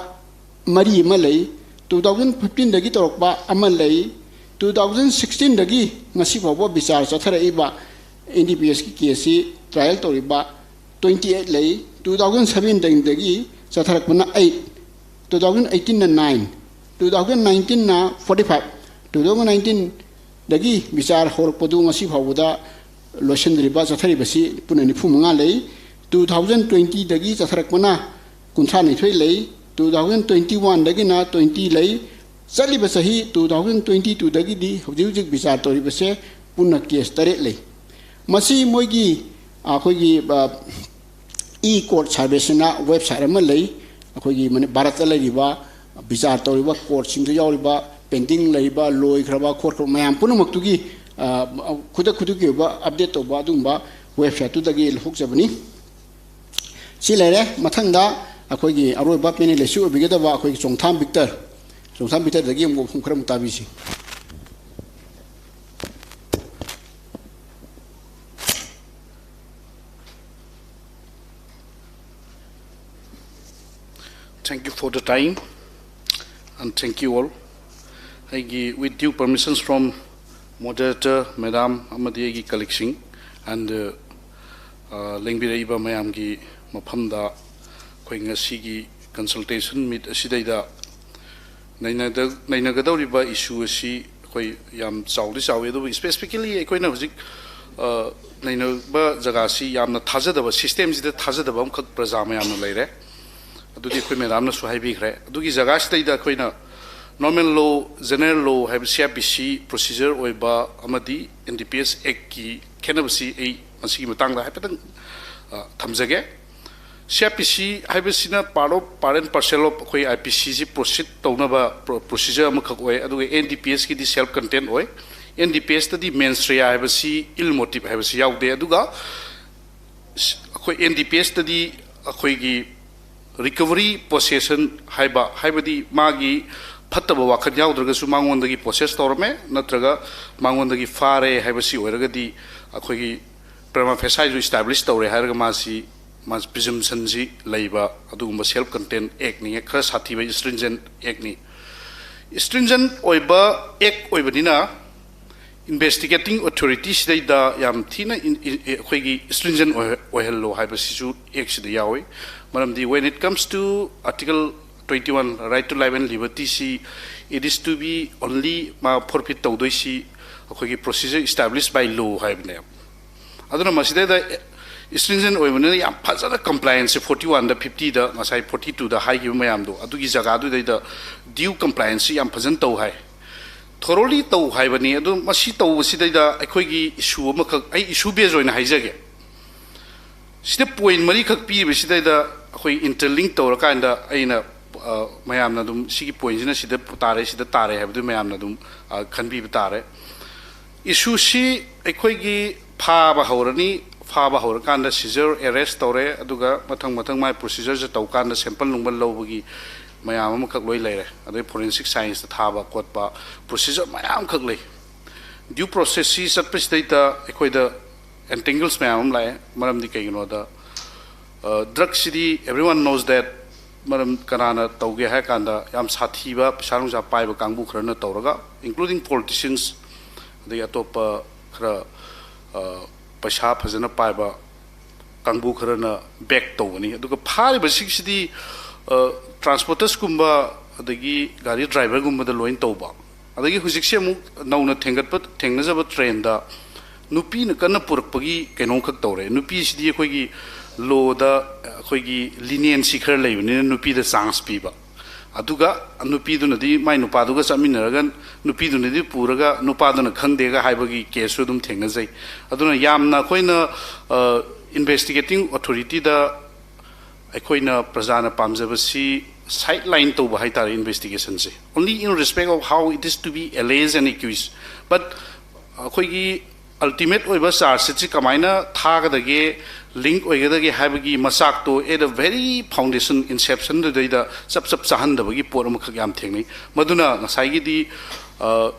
ꯃꯔꯤ ꯑꯃ ꯂꯩ, ꯇꯨ ꯊꯥꯎꯖꯟ ꯐꯤꯐꯇꯤꯟꯗꯒꯤ ꯇꯧꯔꯛꯄ ꯑꯃ ꯂꯩ, ꯇꯨ ꯊꯥꯎꯖꯟ ꯁꯤꯛꯁꯇꯤꯟꯗꯒꯤ ꯉꯁꯤ ꯐꯥꯎꯕ ꯕꯤꯆꯥꯔ ꯆꯠꯊꯔꯛꯏꯕ ꯑꯦꯟ ꯗꯤ ꯄꯤ ꯑꯦꯁꯀꯤ ꯀꯦꯁꯁꯤ ꯇ꯭ꯔꯥꯏꯌꯦꯜ ꯇꯧꯔꯤꯕ ꯇ꯭ꯋꯦꯟꯇꯤ ꯑꯩꯠ ꯂꯩ, ꯇꯨ ꯊꯥꯎꯖꯟ ꯁꯕꯦꯟꯇꯤꯟꯗꯒꯤ ꯆꯠꯊꯔꯛꯄꯅ ꯑꯩꯠ, ꯇꯨ ꯊꯥꯎꯖꯟ ꯑꯩꯠꯇꯤꯟꯅ ꯅꯥꯏꯟ, ꯇꯨ ꯊꯥꯎꯖꯟ ꯅꯥꯏꯟꯇꯤꯟꯅ ꯐꯣꯔꯇꯤ ꯐꯥꯏꯚ, ꯇꯨ ꯊꯥꯎꯖꯟ ꯅꯥꯏꯟꯇꯤꯟꯗꯒꯤ ꯕꯤꯆꯥꯔ ꯍꯧꯔꯛꯄꯗꯨ ꯉꯁꯤ ꯐꯥꯎꯕꯗ ꯂꯣꯏꯁꯤꯟꯗ꯭ꯔꯤꯕ ꯆꯠꯊꯔꯤꯕꯁꯤ ꯄꯨꯟꯅ ꯅꯤꯐꯨ ꯃꯉꯥ ꯂꯩ꯫ ꯇꯨ ꯊꯥꯎꯖꯟ ꯇ꯭ꯋꯦꯟꯇꯤꯗꯒꯤ ꯆꯠꯊꯔꯛꯄꯅ ꯀꯨꯟꯊ꯭ꯔꯥ ꯅꯤꯊꯣꯏ ꯂꯩ, ꯇꯨ ꯊꯥꯎꯖꯟ ꯇ꯭ꯋꯦꯟꯇꯤ ꯋꯥꯟꯗꯒꯤꯅ ꯇ꯭ꯋꯦꯟꯇꯤ ꯂꯩ, ꯆꯠꯂꯤꯕ ꯆꯍꯤ ꯇꯨ ꯊꯥꯎꯖꯟ ꯇ꯭ꯋꯦꯟꯇꯤ ꯇꯨꯗꯒꯤꯗꯤ ꯍꯧꯖꯤꯛ ꯍꯧꯖꯤꯛ ꯕꯤꯆꯥꯔ ꯇꯧꯔꯤꯕꯁꯦ ꯄꯨꯟꯅ ꯀꯦꯁ ꯇꯔꯦꯠ ꯂꯩ꯫ ꯃꯁꯤ ꯃꯣꯏꯒꯤ, ꯑꯩꯈꯣꯏꯒꯤ, ꯏ ꯀꯣꯔꯠ ꯁꯥꯔꯚꯤꯁ ꯍꯥꯏꯅ ꯋꯦꯕꯁꯥꯏꯠ ꯑꯃ ꯂꯩ, ꯑꯩꯈꯣꯏꯒꯤ ꯃꯅꯤ-, ꯚꯥꯔꯠꯇ ꯂꯩꯔꯤꯕ ꯕꯤꯆꯥꯔ ꯇꯧꯔꯤꯕ ꯀꯣꯔꯠꯁꯤꯡꯗ ꯌꯥꯎꯔꯤꯕ ꯄꯦꯟꯗꯤꯡ ꯂꯩꯔꯤꯕ, ꯂꯣꯏꯈ꯭ꯔꯕ ꯈꯣꯠꯈ꯭ꯔꯕ ꯃꯌꯥꯝ ꯄꯨꯝꯅꯃꯛꯇꯨꯒꯤ, ꯑ, ꯈꯨꯗꯛ ꯈꯨꯗꯛꯀꯤ ꯑꯣꯏꯕ ꯑꯞꯗꯦꯠ ꯇꯧꯕ ꯑꯗꯨꯒꯨꯝꯕ ꯋꯦꯕꯁꯥꯏꯠꯇꯨꯗꯒꯤ ꯂꯧꯊꯣꯛꯆꯕꯅꯤ꯫ ꯁꯤ ꯂꯩꯔꯦ꯫ ꯃꯊꯪꯗ ꯑꯩꯈꯣꯏꯒꯤ ꯑꯔꯣꯏꯕ ꯄꯦꯅꯦꯂꯤꯁꯁꯨ ꯑꯣꯏꯕꯤꯒꯗꯕ ꯑꯩꯈꯣꯏꯒꯤ ꯆꯣꯡꯊꯥꯝ ꯚꯤꯛꯇꯔ, ꯆꯣꯡꯊꯥꯝ ꯚꯤꯛꯇꯔꯗꯒꯤ ꯑꯃꯨꯛ ꯋꯥꯐꯝ ꯈꯔ ꯑꯃꯨꯛ ꯇꯥꯕꯤꯁꯤ꯫ Thank you for the time and thank you all. ꯑꯩꯒꯤ, with due permissions from moderator madam ꯑꯃꯗꯤ ꯑꯩꯒꯤ colleagueꯁꯤꯡ and, uh, uh, ꯂꯦꯡꯕꯤꯔꯛꯏꯕ ꯃꯌꯥꯝꯒꯤ ꯃꯐꯝꯗ ꯑꯩꯈꯣꯏ ꯉꯁꯤꯒꯤ consultation meet ꯑꯁꯤꯗꯩꯗ ꯅꯩꯅꯗ-, ꯅꯩꯅꯒꯗꯧꯔꯤꯕ issue ꯑꯁꯤ ꯑꯩꯈꯣꯏ ꯌꯥꯝ ꯆꯥꯎꯗꯤ ꯆꯥꯎꯏ, ꯑꯗꯨꯕꯨ specifically ꯑꯩꯈꯣꯏꯅ ꯍꯧꯖꯤꯛ, ꯑ, ꯅꯩꯅꯕ ꯖꯒꯥꯁꯤ ꯌꯥꯝꯅ ꯊꯥꯖꯗꯕ, systemꯁꯤꯗ ꯊꯥꯖꯗꯕ ꯑꯃꯈꯛ ꯄ꯭ꯔꯖꯥ ꯃꯌꯥꯝꯅ ꯂꯩꯔꯦ꯫ ꯑꯗꯨꯗꯤ ꯑꯩꯈꯣꯏ madamꯅꯁꯨ ꯍꯥꯏꯕꯤꯈ꯭ꯔꯦ꯫ ꯑꯗꯨꯒꯤ ꯖꯒꯥꯁꯤꯗꯩꯗ ꯑꯩꯈꯣꯏꯅ normal law, general law ꯍꯥꯏꯕ C R P C procedure ꯑꯣꯏꯕ ꯑꯃꯗꯤ N D P S Actꯀꯤ ꯈꯦꯠꯅꯕꯁꯤ ꯑꯩ ꯃꯁꯤꯒꯤ ꯃꯇꯥꯡꯗ ꯍꯥꯏꯐꯦꯠꯇꯪ, ꯑ, ꯊꯝꯖꯒꯦ꯫ C R P C ꯍꯥꯏꯕꯁꯤꯅ part of, part and parcel of ꯑꯩꯈꯣꯏ I P Cꯁꯤ proceed ꯇꯧꯅꯕ pro-, procedure ꯑꯃꯈꯛ ꯑꯣꯏ, ꯑꯗꯨꯒ N D P Sꯀꯤꯗꯤ self contained ꯑꯣꯏ꯫ N D P Sꯇꯗꯤ mens rea ꯍꯥꯏꯕꯁꯤ, ill motive ꯍꯥꯏꯕꯁꯤ ꯌꯥꯎꯗꯦ, ꯑꯗꯨꯒ ꯑꯩꯈꯣꯏ N D P Sꯇꯗꯤ ꯑꯩꯈꯣꯏꯒꯤ recovery possession ꯍꯥꯏꯕ, ꯍꯥꯏꯕꯗꯤ ꯃꯥꯒꯤ ꯐꯠꯇꯕ ꯋꯥꯈꯜ ꯌꯥꯎꯗ꯭ꯔꯒꯁꯨ ꯃꯉꯣꯟꯗꯒꯤ possess ꯇꯧꯔꯝꯃꯦ ꯅꯠꯇ꯭ꯔꯒ ꯃꯉꯣꯟꯗꯒꯤ ꯐꯥꯔꯦ ꯍꯥꯏꯕꯁꯤ ꯑꯣꯏꯔꯒꯗꯤ ꯑꯩꯈꯣꯏꯒꯤ Prima facie establish ꯇꯧꯔꯦ ꯍꯥꯏꯔꯒ ꯃꯥꯁꯤ ꯃꯥꯁꯤ presumption ꯁꯤ ꯂꯩꯕ ꯑꯗꯨꯒꯨꯝꯕ self contained act ꯅꯤ, ꯈꯔ ꯁꯥꯊꯤꯕ stringent act ꯅꯤ꯫ Stringent ꯑꯣꯏꯕ act ꯑꯣꯏꯕꯅꯤꯅ investigating authority ꯁꯤꯗꯩꯗ ꯌꯥꯝ ꯊꯤꯅ ꯑꯩꯈꯣꯏꯒꯤ stringent ꯑꯣꯏꯍꯜꯂꯣ ꯍꯥꯏꯕꯁꯤꯁꯨ act ꯁꯤꯗ ꯌꯥꯎꯏ꯫ ꯃꯔꯝꯗꯤ when it comes to article twenty one, right to life and liberty ꯁꯤ, it is to be only ꯃꯥ forfeit ꯇꯧꯗꯣꯏꯁꯤ ꯑꯩꯈꯣꯏꯒꯤ procedure established by law ꯍꯥꯏꯕꯅꯦ꯫ ꯑꯗꯨꯅ ꯃꯁꯤꯗꯩꯗ stringent ꯑꯣꯏꯕꯅꯤꯅ ꯌꯥꯝ ꯐꯖꯅ compliance ꯁꯦ forty one ꯗ, fifty ꯗ, ꯉꯁꯥꯏ forty two ꯗ ꯍꯥꯏꯈꯤꯕ ꯃꯌꯥꯝꯗꯣ ꯑꯗꯨꯒꯤ ꯖꯒꯥꯗꯨꯗꯩꯗ due compliance ꯁꯤ ꯌꯥꯝ ꯐꯖꯅ ꯇꯧ ꯍꯥꯏ꯫ Thoroughly ꯇꯧ ꯍꯥꯏꯕꯅꯤ꯫ ꯑꯗꯨ ꯃꯁꯤ ꯇꯧꯕꯁꯤꯗꯩꯗ ꯑꯩꯈꯣꯏꯒꯤ issue ꯑꯃꯈꯛ, ꯑꯩ issue base ꯑꯣꯏꯅ ꯍꯥꯏꯖꯒꯦ꯫ ꯁꯤꯗ point ꯃꯔꯤꯈꯛ ꯄꯤꯔꯤꯕꯁꯤꯗꯩꯗ ꯑꯩꯈꯣꯏ interlink ꯇꯧꯔꯀꯥꯟꯗ ꯑꯩꯅ ꯃꯌꯥꯝꯅ ꯑꯗꯨꯝ ꯁꯤꯒꯤ point ꯁꯤꯅ ꯁꯤꯗ ꯇꯥꯔꯦ, ꯁꯤꯗ ꯇꯥꯔꯦ ꯍꯥꯏꯕꯗꯨ ꯃꯌꯥꯝꯅ ꯑꯗꯨꯝ ꯈꯟꯕꯤꯕ ꯇꯥꯔꯦ꯫ Issue ꯁꯤ ꯑꯩꯈꯣꯏꯒꯤ ꯐꯥꯕ ꯍꯧꯔꯅꯤ, ꯐꯥꯕ ꯍꯧꯔꯀꯥꯟꯗ seizure, arrest ꯇꯧꯔꯦ, ꯑꯗꯨꯒ ꯃꯊꯪ ꯃꯊꯪ ꯃꯥꯏ procedure ꯁꯦ ꯇꯧꯀꯥꯟꯗ sample ꯅꯨꯡꯕꯜ ꯂꯧꯕꯒꯤ ꯃꯌꯥꯝ ꯑꯃꯈꯛ ꯂꯣꯏ ꯂꯩꯔꯦ꯫ ꯑꯗꯩ forensic science ꯇ ꯊꯥꯕ ꯈꯣꯠꯄ procedure ꯃꯌꯥꯝꯈꯛ ꯂꯩ꯫ Due process ꯁꯤ ꯆꯠꯄꯁꯤꯗꯩꯗ ꯑꯩꯈꯣꯏꯗ entangles ꯃꯌꯥꯝ ꯑꯃ ꯂꯥꯛꯑꯦ꯫ ꯃꯔꯝꯗꯤ ꯀꯩꯒꯤꯅꯣꯗ drug CD everyone knows that ꯃꯔꯝ ꯀꯅꯥꯅ ꯇꯧꯒꯦ ꯍꯥꯏ ꯀꯥꯟꯗ ꯌꯥꯝ ꯁꯥꯊꯤꯕ ꯄꯩꯁꯥ ꯅꯨꯡꯁꯥ ꯄꯥꯏꯕ ꯀꯥꯡꯕꯨ ꯈꯔꯅ ꯇꯧꯔꯒ, including politicians, ꯑꯗꯒꯤ ꯑꯇꯣꯞꯄ ꯈꯔ ꯄꯩꯁꯥ ꯐꯖꯅ ꯄꯥꯏꯕ ꯀꯥꯡꯕꯨ ꯈꯔꯅ back ꯇꯧꯒꯅꯤ꯫ ꯑꯗꯨꯒ ꯐꯥꯔꯤꯕꯁꯤꯡꯁꯤꯗꯤ transporters ꯀꯨꯝꯕ ꯑꯗꯒꯤ ꯒꯥꯔꯤ driver ꯒꯨꯝꯕꯗ ꯂꯣꯏꯅ ꯇꯧꯕ꯫ ꯑꯗꯒꯤ ꯍꯧꯖꯤꯛꯁꯦ ꯑꯃꯨꯛ ꯅꯧꯅ ꯊꯦꯡꯒꯠꯄ, ꯊꯦꯡꯅꯖꯕ trend ꯗ ꯅꯨꯄꯤꯅ ꯀꯟꯅ ꯄꯨꯔꯛꯄꯒꯤ ꯀꯩꯅꯣꯝꯈꯛ ꯇꯧꯔꯦ꯫ ꯅꯨꯄꯤꯁꯤꯗꯤ ꯑꯩꯈꯣꯏꯒꯤ law ꯗ ꯑꯩꯈꯣꯏꯒꯤ leniency ꯈꯔ ꯂꯩꯕꯅꯤꯅ ꯅꯨꯄꯤꯗ chance ꯄꯤꯕ꯫ ꯑꯗꯨꯒ ꯅꯨꯄꯤꯗꯨꯅꯗꯤ ꯃꯥꯏ ꯅꯨꯄꯥꯗꯨꯒ ꯆꯠꯃꯤꯟꯅꯔꯒ ꯅꯨꯄꯤꯗꯨꯅꯗꯤ ꯄꯨꯔꯒ ꯅꯨꯄꯥꯗꯨꯅ ꯈꯪꯗꯦꯒ ꯍꯥꯏꯕꯒꯤ case ꯁꯨ ꯑꯗꯨꯝ ꯊꯦꯡꯅꯖꯩ꯫ ꯑꯗꯨꯅ ꯌꯥꯝꯅ ꯑꯩꯈꯣꯏꯅ investigating authority ꯗ ꯑꯩꯈꯣꯏꯅ ꯄ꯭ꯔꯖꯥꯅ ꯄꯥꯝꯖꯕꯁꯤ sideline ꯇꯧꯕ ꯍꯥꯏꯇꯥꯔꯦ investigation say, only in respect of how it is to be alleged and accused, but ꯑꯩꯈꯣꯏꯒꯤ ultimate ꯑꯣꯏꯕ charge sheet ꯁꯤ ꯀꯃꯥꯏꯅ ꯊꯥꯒꯗꯒꯦ, link ꯑꯣꯏꯒꯗꯒꯦ ꯍꯥꯏꯕꯒꯤ ꯃꯆꯥꯛꯇꯣ at a very foundation, inception ꯗꯨꯗꯩꯗ ꯆꯞ ꯆꯞ ꯆꯥꯍꯟꯗꯕꯒꯤ ꯄꯣꯠ ꯑꯃꯈꯛ ꯌꯥꯝ ꯊꯦꯡꯅꯩ꯫ ꯃꯗꯨꯅ ꯉꯁꯥꯏꯒꯤꯗꯤ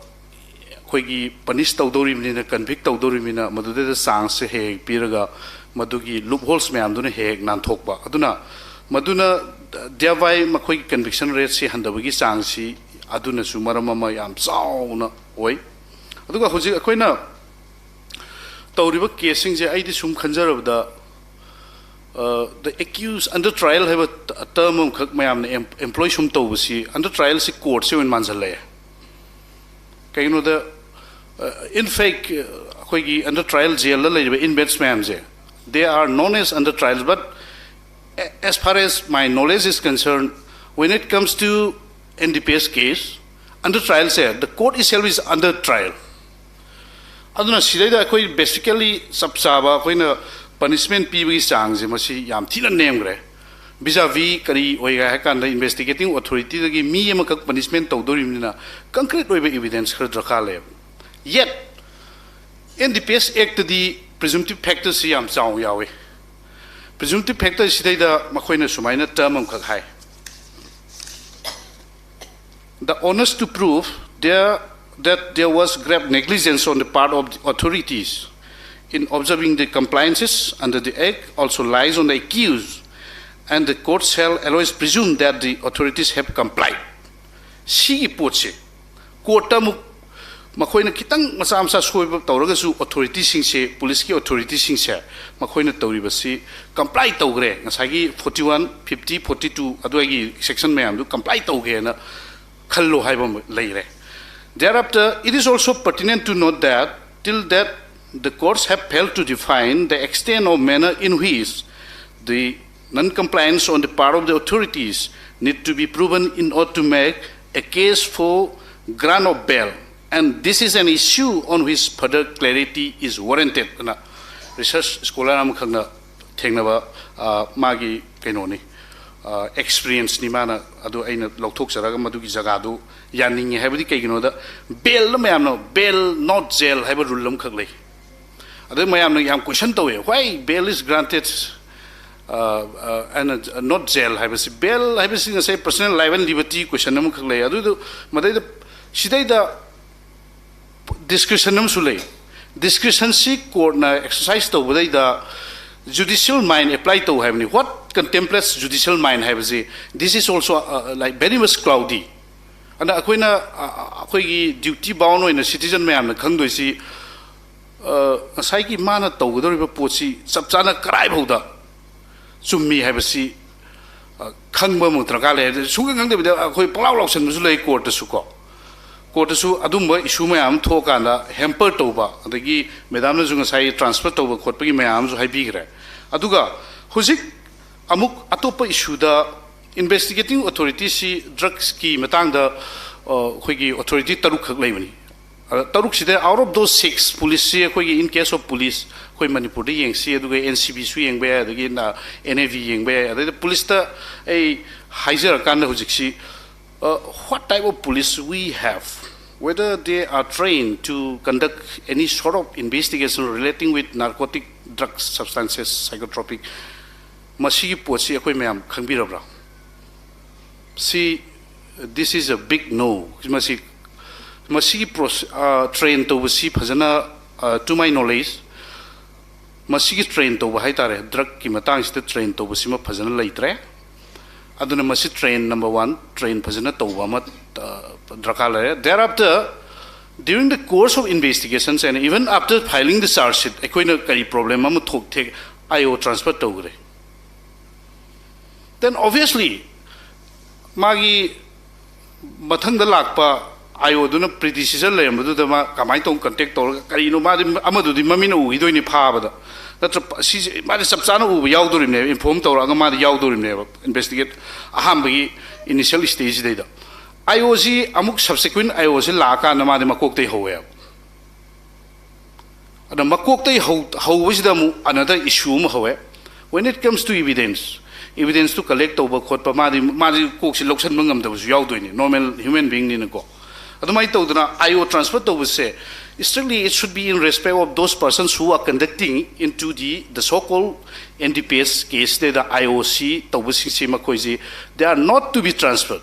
ꯑꯩꯈꯣꯏꯒꯤ ꯄꯅꯤꯁ ꯇꯧꯗꯧꯔꯤꯕꯅꯤꯅ, ꯀꯟꯚꯤꯛ ꯇꯧꯗꯧꯔꯤꯕꯅꯤꯅ, ꯃꯗꯨꯗꯩꯗ ꯆꯥꯟꯁꯁꯦ ꯍꯦꯛ ꯍꯦꯛ ꯄꯤꯔꯒ ꯃꯗꯨꯒꯤ ꯂꯨꯞ ꯍꯣꯜꯁ ꯃꯌꯥꯝꯗꯨꯅ ꯍꯦꯛ ꯍꯦꯛ ꯅꯥꯟꯊꯣꯛꯄ꯫ ꯑꯗꯨꯅ ꯃꯗꯨꯅ ꯗꯤꯌꯥꯕꯥꯏ ꯃꯈꯣꯏꯒꯤ ꯀꯟꯚꯤꯛꯁꯟ ꯔꯦꯠꯁꯤ ꯍꯟꯊꯕꯒꯤ ꯆꯥꯡꯁꯤ ꯑꯗꯨꯅꯁꯨ ꯃꯔꯝ ꯑꯃ ꯌꯥꯝ ꯆꯥꯎꯅ ꯑꯣꯏ꯫ ꯑꯗꯨꯒ ꯍꯧꯖꯤꯛ ꯑꯩꯈꯣꯏꯅ ꯇꯧꯔꯤꯕ ꯀꯦꯁꯁꯤꯡꯁꯦ ꯑꯩꯗꯤ ꯁꯨꯝ ꯈꯟꯖꯔꯕꯗ, the accused under trial ꯍꯥꯏꯕ ꯇꯔꯝ ꯑꯃꯈꯛ ꯃꯌꯥꯝꯅ ꯑꯦꯝꯄ꯭ꯂꯣꯏ ꯁꯨꯝ ꯇꯧꯕꯁꯤ, under trialꯁꯤ ꯀꯣꯔꯠꯁꯤ ꯑꯣꯏꯅ ꯃꯥꯟꯁꯤꯜꯂꯛꯑꯦ꯫ ꯀꯩꯒꯤꯅꯣꯗ, in fact, ꯑꯩꯈꯣꯏꯒꯤ under trial ꯖꯦꯜꯗ ꯂꯩꯔꯤꯕ ꯏꯟꯃꯦꯠꯁ ꯃꯌꯥꯝꯁꯦ, they are known as under trials, but as far as my knowledge is concerned, when it comes to N D P S case, under trial say, the court itself is under trial. ꯑꯗꯨꯅ ꯁꯤꯗꯩꯗ ꯑꯩꯈꯣꯏ ꯕꯦꯁꯤꯀꯦꯜꯂꯤ ꯆꯞ ꯆꯥꯕ ꯑꯩꯈꯣꯏꯅ punishment ꯄꯤꯕꯒꯤ ꯆꯥꯡꯁꯦ ꯃꯁꯤ ꯌꯥꯝ ꯊꯤꯅ ꯅꯦꯝꯈ꯭ꯔꯦ꯫ ꯚꯤꯖꯥ ꯚꯤ ꯀꯔꯤ ꯑꯣꯏꯒꯦ ꯍꯥꯏ ꯀꯥꯟꯗ, ꯏꯟꯚꯦꯁꯇꯤꯒꯦꯇꯤꯡ ꯑꯣꯊꯣꯔꯤꯇꯤꯗꯒꯤ ꯃꯤ ꯑꯃꯈꯛ ꯄꯅꯤꯁꯃꯦꯟ ꯇꯧꯗꯣꯔꯤꯕꯅꯤꯅ, ꯀꯪꯀ꯭ꯔꯤꯠ ꯑꯣꯏꯕ ꯏꯕꯤꯗꯦꯟꯁ ꯈꯔ ꯗꯔꯀꯥꯔ ꯂꯩꯌꯦꯕ꯫ Yet, N D P S Actꯗꯤ presumptive factorꯁꯤ ꯌꯥꯝ ꯆꯥꯎꯅ ꯌꯥꯎꯏ꯫ Presumptive factor ꯁꯤꯗꯩꯗ ꯃꯈꯣꯏꯅ ꯁꯨꯃꯥꯏꯅ ꯇꯔꯝ ꯑꯃꯈꯛ ꯍꯥꯏ: "The onus to prove there, that there was grave negligence on the part of the authorities in observing the compliances under the Act also lies on the accused, and the court shall always presume that the authorities have complied." ꯁꯤꯒꯤ ꯄꯣꯠꯁꯦ ꯀꯣꯔꯠꯇ ꯑꯃꯨꯛ ꯃꯈꯣꯏꯅ ꯈꯤꯇꯪ ꯃꯆꯥ ꯃꯆꯥ ꯁꯣꯏꯕ ꯇꯧꯔꯒꯁꯨ, ꯑꯣꯊꯣꯔꯤꯇꯤꯁꯤꯡꯁꯦ, ꯄꯨꯂꯤꯁꯀꯤ ꯑꯣꯊꯣꯔꯤꯇꯤꯁꯤꯡꯁꯦ, ꯃꯈꯣꯏꯅ ꯇꯧꯔꯤꯕꯁꯤ ꯀꯝꯄ꯭ꯂꯥꯏ ꯇꯧꯈ꯭ꯔꯦ꯫ ꯉꯁꯥꯏꯒꯤ forty one, fifty, forty two ꯑꯗꯨꯋꯥꯏꯒꯤ ꯁꯦꯛꯁꯟ ꯃꯌꯥꯝꯗꯨ ꯀꯝꯄ꯭ꯂꯥꯏ ꯇꯧꯈ꯭ꯔꯦꯅ ꯈꯜꯂꯣ ꯍꯥꯏꯕ ꯑꯃ ꯂꯩꯔꯦ꯫ Thereafter, it is also pertinent to note that till that the courts have failed to define the extent of manner in which the non-compliance on the part of the authorities need to be proven in order to make a case for grant of bail, and this is an issue on which further clarity is warranted. ꯑꯅ research scholar ꯑꯃꯈꯛꯅ ꯊꯦꯡꯅꯕ, ꯑ, ꯃꯥꯒꯤ ꯀꯩꯅꯣꯅꯤ, ꯑꯦꯛꯁꯄꯤꯔꯤꯌꯦꯟꯁꯅꯤ꯫ ꯃꯥꯅ ꯑꯗꯨ ꯑꯩꯅ ꯂꯧꯊꯣꯛꯆꯔꯒ ꯃꯗꯨꯒꯤ ꯖꯒꯥꯗꯨ ꯌꯥꯅꯤꯡꯉꯤ꯫ ꯍꯥꯏꯕꯗꯤ ꯀꯩꯒꯤꯅꯣꯗ, ꯕꯦꯜꯗ ꯃꯌꯥꯝꯅ "bail not jail" ꯍꯥꯏꯕ ꯔꯨꯜ ꯑꯃꯈꯛ ꯂꯩ꯫ ꯑꯗꯩ ꯃꯌꯥꯝꯅ ꯌꯥꯝ ꯀꯣꯏꯁꯟ ꯇꯧꯋꯦ, "Why bail is granted, uh, uh, and, uh, not jail?" ꯍꯥꯏꯕꯁꯤ, ꯕꯦꯜ ꯍꯥꯏꯕꯁꯤ ꯉꯁꯥꯏ personal life and liberty ꯀꯣꯏꯁꯟ ꯑꯃꯈꯛ ꯂꯩ꯫ ꯑꯗꯨꯗꯨ ꯃꯗꯩꯗ, ꯁꯤꯗꯩꯗ ꯗꯤꯁꯀ꯭ꯔꯤꯁꯟ ꯑꯃꯁꯨ ꯂꯩ꯫ ꯗꯤꯁꯀ꯭ꯔꯤꯁꯟꯁꯤ ꯀꯣꯔꯠꯅ ꯑꯦꯛꯁꯔꯁꯥꯏꯁ ꯇꯧꯕꯗꯩꯗ ꯖꯨꯗꯤꯁꯤꯌꯦꯜ ꯃꯥꯏꯟ ꯑꯦꯄ꯭ꯂꯥꯏ ꯇꯧ ꯍꯥꯏꯕꯅꯤ꯫ What contemplates judicial mind ꯍꯥꯏꯕꯁꯤ, this is also uh, like very much cloudy. ꯑꯗ ꯑꯩꯈꯣꯏꯅ ꯑ, ꯑ, ꯑꯩꯈꯣꯏꯒꯤ ꯗ꯭ꯌꯨꯇꯤ ꯕꯥꯎꯟ ꯑꯣꯏꯅ ꯁꯤꯇꯤꯖꯟ ꯃꯌꯥꯝꯅ ꯈꯪꯗꯣꯏꯁꯤ, ꯑ, ꯉꯁꯥꯏꯒꯤ ꯃꯥꯅ ꯇꯧꯒꯗꯧꯔꯤꯕ ꯄꯣꯠꯁꯤ ꯆꯞ ꯆꯥꯅ ꯀꯔꯥꯏꯐꯥꯎꯗ ꯆꯨꯝꯃꯤ ꯍꯥꯏꯕꯁꯤ ꯑ, ꯈꯪꯕ ꯑꯃ ꯗꯔꯀꯥꯔ ꯂꯩ꯫ ꯁꯨꯡꯈꯪ ꯈꯪꯗꯕꯤꯗ ꯑꯩꯈꯣꯏ ꯄꯪꯂꯥꯎ ꯂꯥꯎꯁꯟꯕꯁꯨ ꯂꯩ ꯀꯣꯔꯠꯇꯁꯨ ꯀꯣ꯫ ꯀꯣꯔꯠꯇꯁꯨ ꯑꯗꯨꯝꯕ ꯏꯁꯨ ꯃꯌꯥꯝ ꯑꯃ ꯊꯣꯛꯑꯀꯥꯟꯗ ꯍꯦꯝꯄꯔ ꯇꯧꯕ, ꯑꯗꯒꯤ ꯃꯦꯗꯥꯝꯅꯁꯨ ꯉꯁꯥꯏ ꯇ꯭ꯔꯥꯟꯁꯐꯔ ꯇꯧꯕ ꯈꯣꯠꯄꯒꯤ ꯃꯌꯥꯝ ꯑꯃꯁꯨ ꯍꯥꯏꯕꯤꯈ꯭ꯔꯦ꯫ ꯑꯗꯨꯒ ꯍꯧꯖꯤꯛ ꯑꯃꯨꯛ ꯑꯇꯣꯞꯄ ꯏꯁꯨꯗ ꯏꯟꯚꯦꯁꯇꯤꯒꯦꯇꯤꯡ ꯑꯣꯊꯣꯔꯤꯇꯤꯁꯤ ꯗ꯭ꯔꯛꯁꯀꯤ ꯃꯇꯥꯡꯗ, ꯑ, ꯑꯩꯈꯣꯏꯒꯤ ꯑꯣꯊꯣꯔꯤꯇꯤ ꯇꯔꯨꯛꯈꯛ ꯂꯩꯕꯅꯤ꯫ ꯑꯗ ꯇꯔꯨꯛꯁꯤꯗ, out of those six, ꯄꯨꯂꯤꯁꯁꯤ ꯑꯩꯈꯣꯏꯒꯤ, in case of police, ꯑꯩꯈꯣꯏ ꯃꯅꯤꯄꯨꯔꯗ ꯌꯦꯡꯁꯤ, ꯑꯗꯨꯒ ꯑꯦꯟ ꯁꯤ ꯕꯤꯁꯨ ꯌꯦꯡꯕ ꯌꯥꯏ, ꯑꯗꯒꯤ ꯑꯦꯟ ꯑꯦ ꯚꯤ ꯌꯦꯡꯕ ꯌꯥꯏ꯫ ꯑꯗꯩꯗ ꯄꯨꯂꯤꯁꯇ ꯑꯩ ꯍꯥꯏꯖꯔꯀꯥꯟꯗ ꯍꯧꯖꯤꯛꯁꯤ, uh, what type of police we have, whether they are trained to conduct any sort of investigation relating with narcotic drugs, substances, psychotropic, ꯃꯁꯤꯒꯤ ꯄꯣꯠꯁꯤ ꯑꯩꯈꯣꯏ ꯃꯌꯥꯝ ꯈꯪꯕꯤꯔꯕ꯭ꯔꯥ? ꯁꯤ, this is a big no. ꯃꯁꯤ, ꯃꯁꯤꯒꯤ ꯄ꯭ꯔꯣꯁ-, ꯑ, ꯇ꯭ꯔꯦꯟ ꯇꯧꯕꯁꯤ ꯐꯖꯅ, ꯑ, to my knowledge, ꯃꯁꯤꯒꯤ ꯇ꯭ꯔꯦꯟ ꯇꯧꯕ ꯍꯥꯏ ꯇꯥꯔꯦ, ꯗ꯭ꯔꯛꯀꯤ ꯃꯇꯥꯡꯁꯤꯗ ꯇ꯭ꯔꯦꯟ ꯇꯧꯕꯁꯤꯃ ꯐꯖꯅ ꯂꯩꯇ꯭ꯔꯦ꯫ ꯑꯗꯨꯅ ꯃꯁꯤ ꯇ꯭ꯔꯦꯟ, number one, ꯇ꯭ꯔꯦꯟ ꯐꯖꯅ ꯇꯧꯕ ꯑꯃ, ꯑ, ꯗꯔꯀꯥꯔ ꯂꯩꯔꯦ꯫ Thereafter, during the course of investigations and even after filing the charge sheet, ꯑꯩꯈꯣꯏꯅ ꯀꯔꯤ ꯄ꯭ꯔꯣꯕ꯭ꯂꯦꯝ ꯑꯃ ꯊꯣꯛꯊꯦꯛ, ꯑꯥꯏ ꯑꯣ ꯇ꯭ꯔꯥꯟꯁꯐꯔ ꯇꯧꯈ꯭ꯔꯦ꯫ Then obviously, ꯃꯥꯒꯤ ꯃꯊꯪꯗ ꯂꯥꯛꯄ ꯑꯥꯏ ꯑꯣꯗꯨꯅ ꯄ꯭ꯔꯤꯗꯤꯁꯤꯖꯔ ꯂꯩꯔꯝꯕꯗꯨꯗ ꯃꯥ ꯀꯃꯥꯏꯅ ꯇꯧꯅ ꯀꯟꯇꯦꯛ ꯇꯧꯔꯒ, ꯀꯔꯤꯅꯣ, ꯃꯥꯗꯤ ꯑꯃꯗꯨꯗꯤ ꯃꯃꯤꯠꯅ ꯎꯈꯤꯗꯣꯏꯅꯤ ꯐꯥꯕꯗ, ꯅꯠꯇ꯭ꯔ? ꯁꯤꯁꯦ ꯃꯥꯗꯤ ꯆꯞ ꯆꯥꯅ ꯎꯕ ꯌꯥꯎꯗꯣꯔꯤꯕꯅꯦꯕ, ꯏꯟꯐꯣꯔꯝ ꯇꯧꯔꯛꯑꯒ ꯃꯥꯗꯤ ꯌꯥꯎꯗꯣꯔꯤꯕꯅꯦꯕ, ꯏꯟꯚꯦꯁꯇꯤꯒꯦꯠ ꯑꯍꯥꯟꯕꯒꯤ ꯏꯅꯤꯁꯤꯌꯦꯜ ꯁ꯭ꯇꯦꯖꯁꯤꯗꯩꯗ꯫ ꯑꯥꯏ ꯑꯣꯁꯤ ꯑꯃꯨꯛ ꯁꯕꯁꯤꯀ꯭ꯋꯦꯟ ꯑꯥꯏ ꯑꯣꯁꯤ ꯂꯥꯛꯑꯀꯥꯟꯗ ꯃꯥꯗꯤ ꯃꯀꯣꯛꯇꯩ ꯍꯧꯋꯦꯕ꯫ ꯑꯗ ꯃꯀꯣꯛꯇꯩ ꯍꯧ-, ꯍꯧꯕꯁꯤꯗ ꯑꯃꯨꯛ another issue ꯑꯃ ꯍꯧꯋꯦ꯫ When it comes to evidence, evidence two collect ꯇꯧꯕ ꯈꯣꯠꯄ, ꯃꯥꯗꯤ, ꯃꯥꯗꯤ ꯀꯣꯛꯁꯤ ꯂꯧꯁꯟꯕ ꯉꯝꯗꯕꯁꯨ ꯌꯥꯎꯗꯣꯏꯅꯤ, normal human being ꯅꯤꯅꯀꯣ꯫ ꯑꯗꯨꯃꯥꯏꯅ ꯇꯧꯗꯅ ꯑꯥꯏ ꯑꯣ ꯇ꯭ꯔꯥꯟꯁꯐꯔ ꯇꯧꯕꯁꯦ, strictly it should be in respect of those persons who are conducting into the, the so-called N D P S case ꯁꯤꯗꯩꯗ I O ꯁꯤ ꯇꯧꯕꯁꯤꯡꯁꯤ, ꯃꯈꯣꯏꯁꯤ, they are not to be transferred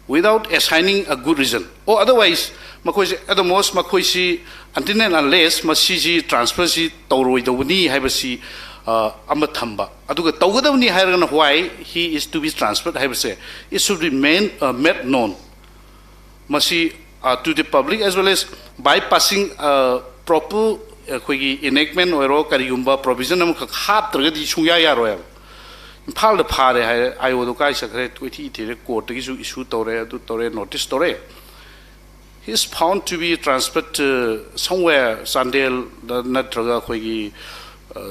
without assigning a good reason, or otherwise ꯃꯈꯣꯏꯁꯦ ꯑꯦꯗꯃꯣꯁ ꯃꯈꯣꯏꯁꯤ until and unless ꯃꯁꯤꯁꯤ ꯇ꯭ꯔꯥꯟꯁꯐꯔꯁꯤ ꯇꯧꯔꯣꯏꯗꯧꯕꯅꯤ ꯍꯥꯏꯕꯁꯤ ꯑꯃ ꯊꯝꯕ, ꯑꯗꯨꯒ ꯇꯧꯒꯗꯕꯅꯤ ꯍꯥꯏꯔꯒꯅ why he is to be transferred ꯍꯥꯏꯕꯁꯦ it should be made, uh, made known. ꯃꯁꯤ uh, to the public as well as by passing uh, proper ꯑꯩꯈꯣꯏꯒꯤ enactment ꯑꯣꯏꯔꯣ ꯀꯔꯤꯒꯨꯝꯕ provision ꯑꯃꯈꯛ ꯍꯥꯞꯇ꯭ꯔꯒꯗꯤ ꯁꯨꯡꯌꯥ ꯌꯥꯔꯣꯏꯕ꯫ ꯏꯝꯐꯥꯜꯗ ꯐꯥꯔꯦ ꯍꯥꯏꯔꯦ, ꯑꯥꯏ ꯑꯣꯗꯣ ꯀꯥꯏ ꯆꯠꯈ꯭ꯔꯦ, ꯀꯣꯏꯊꯤ ꯊꯤꯔꯦ, ꯀꯣꯔꯠꯇꯒꯤꯁꯨ ꯏꯁꯨ ꯇꯧꯔꯦ, ꯑꯗꯨ ꯇꯧꯔꯦ, ꯅꯣꯇꯤꯁ ꯇꯧꯔꯦ, he is found to be transferred somewhere ꯆꯥꯟꯗꯦꯜꯗ ꯅꯠꯇ꯭ꯔꯒ ꯑꯩꯈꯣꯏꯒꯤ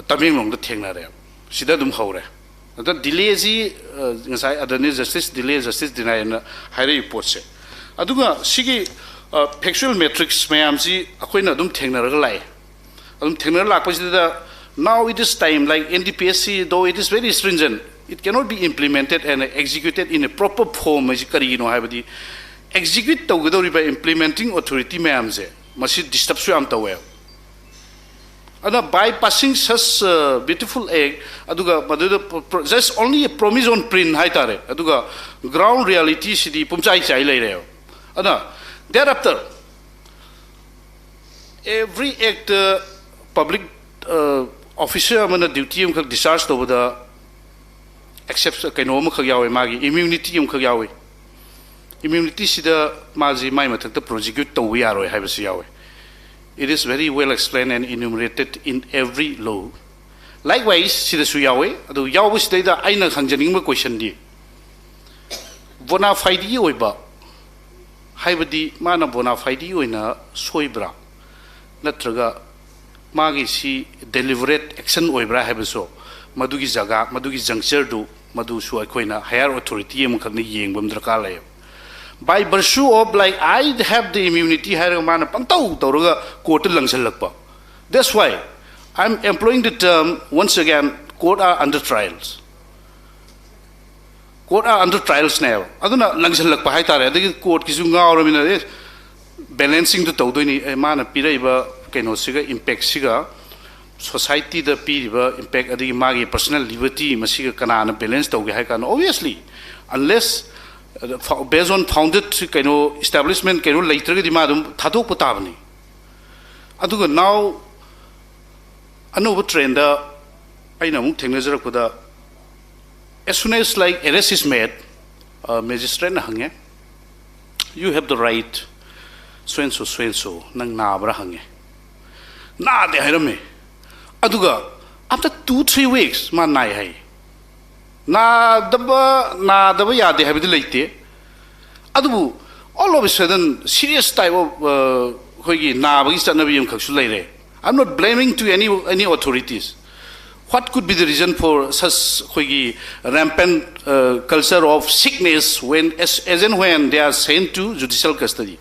ꯇꯃꯦꯡꯂꯣꯡꯗ ꯊꯦꯡꯅꯔꯦ꯫ ꯁꯤꯗ ꯑꯗꯨꯝ ꯍꯧꯔꯦ꯫ ꯑꯗ ꯗꯤꯂꯦꯁꯤ ꯉꯁꯥꯏ ꯑꯗꯅꯤ ꯖꯁꯇꯤꯁ ꯗꯤꯂꯦ ꯖꯁꯇꯤꯁ ꯗꯤꯅꯥꯏꯅ ꯍꯥꯏꯔꯛꯏ ꯄꯣꯠꯁꯦ꯫ ꯑꯗꯨꯒ ꯁꯤꯒꯤ ꯐꯦꯛꯆꯨꯋꯦꯜ ꯃꯦꯇ꯭ꯔꯤꯛꯁ ꯃꯌꯥꯝꯁꯤ ꯑꯩꯈꯣꯏꯅ ꯑꯗꯨꯝ ꯊꯦꯡꯅꯔꯒ ꯂꯥꯛꯑꯦ꯫ ꯑꯗꯨꯝ ꯊꯦꯡꯅꯔ ꯂꯥꯛꯄꯁꯤꯗ now it is time, like N D P S C, though it is very stringent, it cannot be implemented and executed in a proper form ꯍꯥꯏꯁꯤ ꯀꯔꯤꯒꯤꯅꯣ ꯍꯥꯏꯕꯗꯤ ꯑꯦꯛꯖꯤꯀ꯭ꯌꯨꯠ ꯇꯧꯒꯗꯧꯔꯤꯕ implementing authority ꯃꯌꯥꯝꯁꯦ ꯃꯁꯤ ꯗꯤꯁꯇꯔꯕꯁꯨ ꯌꯥꯝ ꯇꯧꯋꯦꯕ꯫ ꯑꯗꯨꯅ by passing such beautiful act ꯑꯗꯨꯒ ꯃꯗꯨꯗ just only a promise on print ꯍꯥꯏꯇꯥꯔꯦ, ꯑꯗꯨꯒ ground reality ꯁꯤꯗꯤ ꯄꯨꯝꯆꯥꯏ ꯆꯥꯏ ꯂꯩꯔꯦꯕ꯫ ꯑꯗꯨꯅ thereafter every act public officer ꯑꯃꯅ duty ꯑꯃꯈꯛ discharge ꯇꯧꯕꯗ except ꯀꯩꯅꯣ ꯑꯃꯈꯛ ꯌꯥꯎꯋꯦ, ꯃꯥꯒꯤ immunity ꯑꯃꯈꯛ ꯌꯥꯎꯋꯦ꯫ Immunity ꯁꯤꯗ ꯃꯥꯁꯤ ꯃꯥꯏ ꯃꯊꯛꯇ prosecute ꯇꯧꯕ ꯌꯥꯔꯣꯏ ꯍꯥꯏꯕꯁꯨ ꯌꯥꯎꯋꯦ꯫ It is very well explained and enumerated in every law. Likewise ꯁꯤꯗꯁꯨ ꯌꯥꯎꯋꯦ꯫ ꯑꯗꯨ ꯌꯥꯎꯕꯁꯤꯗꯩꯗ ꯑꯩꯅ ꯍꯪꯖꯅꯤꯡꯕ questionꯗꯤ bona fide ꯑꯣꯏꯕ ꯍꯥꯏꯕꯗꯤ ꯃꯥꯅ bona fide ꯑꯣꯏꯅ ꯁꯣꯏꯕ꯭ꯔꯥ ꯅꯠꯇ꯭ꯔꯒ ꯃꯥꯒꯤ ꯁꯤ deliberate action ꯑꯣꯏꯕ꯭ꯔꯥ ꯍꯥꯏꯕꯁꯨ ꯃꯗꯨꯒꯤ ꯖꯒꯥ ꯃꯗꯨꯒꯤ junctureꯗꯨ ꯃꯗꯨꯁꯨ ꯑꯩꯈꯣꯏꯅ higher authority ꯑꯃꯈꯛꯅ ꯌꯦꯡꯕ ꯑꯃ ꯗꯔꯀꯥꯔ ꯂꯩꯌꯦꯕ꯫ By virtue of like I have the immunity ꯍꯥꯏꯔꯒ ꯃꯥꯅ ꯄꯪꯇꯧ ꯇꯧꯔꯒ courtꯇ ꯂꯪꯁꯜꯂꯛꯄ꯫ That's why I'm employing the term once again, court are under trials. Court are under trialsꯅꯦꯕ꯫ ꯑꯗꯨꯅ ꯂꯪꯁꯜꯂꯛꯄ ꯍꯥꯏꯇꯥꯔꯦ꯫ ꯑꯗꯒꯤ courtꯀꯤꯁꯨ ꯉꯥꯎꯔꯕꯅꯤꯅ ꯑꯦ balancingꯗꯨ ꯇꯧꯗꯣꯏꯅꯤ꯫ ꯑꯦ ꯃꯥꯅ ꯄꯤꯔꯛꯏꯕ ꯀꯩꯅꯣꯁꯤꯒ impactꯁꯤꯒ societyꯗ ꯄꯤꯔꯤꯕ impact ꯑꯗꯒꯤ ꯃꯥꯒꯤ personal liberty ꯃꯁꯤꯒ ꯀꯅꯥꯅ balance ꯇꯧꯒꯦ ꯍꯥꯏ ꯀꯥꯟꯗ obviously unless Based on founded ꯀꯩꯅꯣ establishment ꯀꯩꯅꯣ ꯂꯩꯇ꯭ꯔꯒꯗꯤ ꯃꯥ ꯑꯗꯨꯝ ꯊꯥꯗꯣꯛꯄ ꯇꯥꯕꯅꯤ. ꯑꯗꯨꯒ now ꯑꯅꯧꯕ trendꯗ ꯑꯩꯅ ꯑꯃꯨꯛ ꯊꯦꯡꯅꯖꯔꯛꯄꯗ, as soon as like arrest is made, magistrateꯅ ꯍꯪꯉꯦ, "You have the right, so and so, so and so, ꯅꯪ ꯅꯥꯕ꯭ꯔꯥ?" ꯍꯪꯉꯦ. "ꯅꯥꯗꯦ" ꯍꯥꯏꯔꯝꯃꯦ. ꯑꯗꯨꯒ after two three weeks ꯃꯥ ꯅꯥꯏ ꯍꯥꯏ. ꯅꯥꯗꯕ ꯅꯥꯗꯕ ꯌꯥꯗꯦ ꯍꯥꯏꯕꯗꯤ ꯂꯩꯇꯦ. ꯑꯗꯨꯕꯨ all of a sudden serious type of ꯑꯩꯈꯣꯏꯒꯤ ꯅꯥꯕꯒꯤ ꯆꯠꯅꯕꯤ ꯑꯃꯈꯛꯁꯨ ꯂꯩꯔꯦ. I'm not blaming to any any authorities. What could be the reason for such ꯑꯩꯈꯣꯏꯒꯤ rampant culture of sickness when as, as and when they are sent to judicial custody?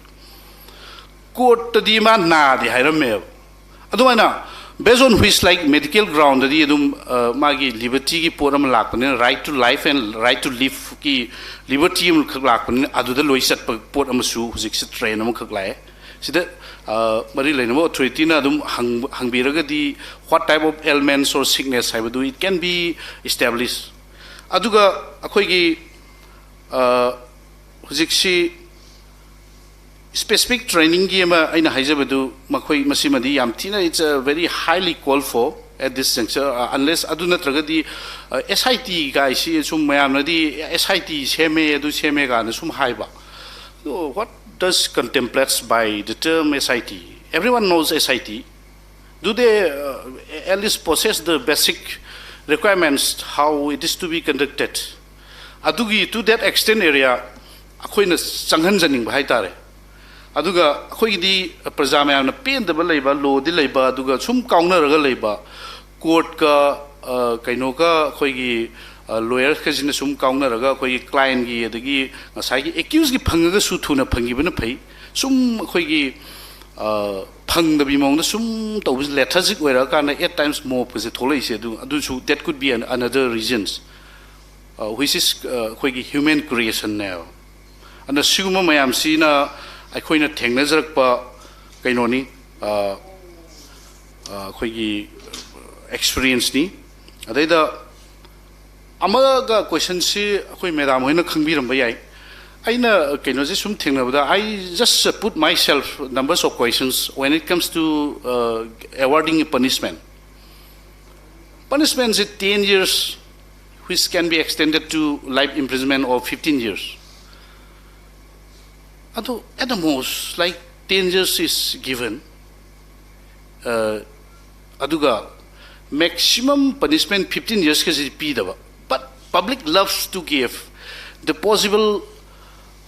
Courtꯇꯗꯤ ꯃꯥ ꯅꯥꯗꯦ ꯍꯥꯏꯔꯝꯃꯦꯕ. ꯑꯗꯨꯃꯥꯏꯅ based on which like medical groundꯗꯗꯤ ꯑꯗꯨꯝ ꯃꯥꯒꯤ libertyꯒꯤ ꯄꯣꯠ ꯑꯃ ꯂꯥꯛꯄꯅꯤꯅ, right to life and right to liveꯀꯤ liberty ꯑꯃꯈꯛ ꯂꯥꯛꯄꯅꯤꯅ, ꯑꯗꯨꯗ ꯂꯣꯏ ꯆꯠꯄ ꯄꯣꯠ ꯑꯃꯁꯨ ꯍꯧꯖꯤꯛꯁꯤ trend ꯑꯃꯈꯛ ꯂꯥꯛꯑꯦ. ꯁꯤꯗ ꯃꯔꯤ ꯂꯩꯅꯕ authorityꯅ ꯑꯗꯨꯝ ꯍꯪꯕꯤꯔꯒꯗꯤ what type of ailments or sickness ꯍꯥꯏꯕꯗꯨ it can be established. ꯑꯗꯨꯒ ꯑꯩꯈꯣꯏꯒꯤ ꯍꯧꯖꯤꯛꯁꯤ specific trainingꯒꯤ ꯑꯃ ꯑꯩꯅ ꯍꯥꯏꯖꯕꯗꯨ, ꯃꯈꯣꯏ ꯃꯁꯤꯃꯗꯤ ꯌꯥꯝ ꯊꯤꯅ, it's a very highly call for at this juncture, unless ꯑꯗꯨ ꯅꯠꯇ꯭ꯔꯒꯗꯤ SIT ꯀꯥꯏꯁꯤ ꯁꯨꯝ ꯃꯌꯥꯝꯅꯗꯤ SIT ꯁꯦꯝꯃꯦ ꯑꯗꯨ ꯁꯦꯝꯃꯦ ꯀꯥꯏꯅ ꯁꯨꯝ ꯍꯥꯏꯕ. So what does contemplates by the term SIT? Everyone knows SIT. Do they at least possess the basic requirements how it is to be conducted? ꯑꯗꯨꯒꯤ to that extent area ꯑꯩꯈꯣꯏꯅ ꯆꯪꯍꯟꯖꯅꯤꯡꯕ ꯍꯥꯏꯇꯥꯔꯦ. ꯑꯗꯨꯒ ꯑꯩꯈꯣꯏꯒꯤꯗꯤ ꯄ꯭ꯔꯖꯥ ꯃꯌꯥꯝꯅ ꯄꯦꯟꯗꯕ ꯂꯩꯕ, lawꯗꯤ ꯂꯩꯕ, ꯑꯗꯨꯒ ꯁꯨꯝ ꯀꯥꯎꯅꯔꯒ ꯂꯩꯕ, courtꯀ ꯀꯩꯅꯣꯒ ꯑꯩꯈꯣꯏꯒꯤ lawyerꯁꯀꯁꯤꯅ ꯁꯨꯝ ꯀꯥꯎꯅꯔꯒ ꯑꯩꯈꯣꯏꯒꯤ clientꯀꯤ ꯑꯗꯒꯤ ꯉꯁꯥꯏꯒꯤ accusedꯀꯤ ꯐꯪꯉꯒꯁꯨ ꯊꯨꯅ ꯐꯪꯈꯤꯕꯅ ꯐꯩ. ꯁꯨꯝ ꯑꯩꯈꯣꯏꯒꯤ ꯐꯪꯗꯕꯤ ꯃꯑꯣꯡꯗ ꯁꯨꯝ ꯇꯧꯕꯁꯤ lethargic ꯑꯣꯏꯔꯛꯑꯀꯥꯟꯗ at times mobꯀꯁꯦ ꯊꯣꯛꯂꯛꯏꯁꯦ, ꯑꯗꯨ ꯑꯗꯨꯁꯨ that could be an another reasons, which is ꯑꯩꯈꯣꯏꯒꯤ human creationꯅꯦꯕ. ꯑꯗꯨꯅ ꯁꯤꯒꯨꯝꯕ ꯃꯌꯥꯝꯁꯤꯅ ꯑꯩꯈꯣꯏꯅ ꯊꯦꯡꯅꯖꯔꯛꯄ ꯀꯩꯅꯣꯅꯤ, ꯑꯩꯈꯣꯏꯒꯤ experienceꯅꯤ. ꯑꯗꯩꯗ ꯑꯃꯒ questionꯁꯤ ꯑꯩꯈꯣꯏ madam ꯍꯣꯏꯅ ꯈꯪꯕꯤꯔꯝꯕ ꯌꯥꯏ. ꯑꯩꯅ ꯀꯩꯅꯣꯁꯦ ꯁꯨꯝ ꯊꯦꯡꯅꯕꯗ, I just put myself numbers of questions when it comes to uh, awarding a punishment. Punishment is ten years, which can be extended to life imprisonment or fifteen years. ꯑꯗꯣ at the most, like, ten years is given. Uh, ꯑꯗꯨꯒ maximum punishment fifteen years ꯀꯁꯤ ꯄꯤꯗꯕ, but public loves to give the possible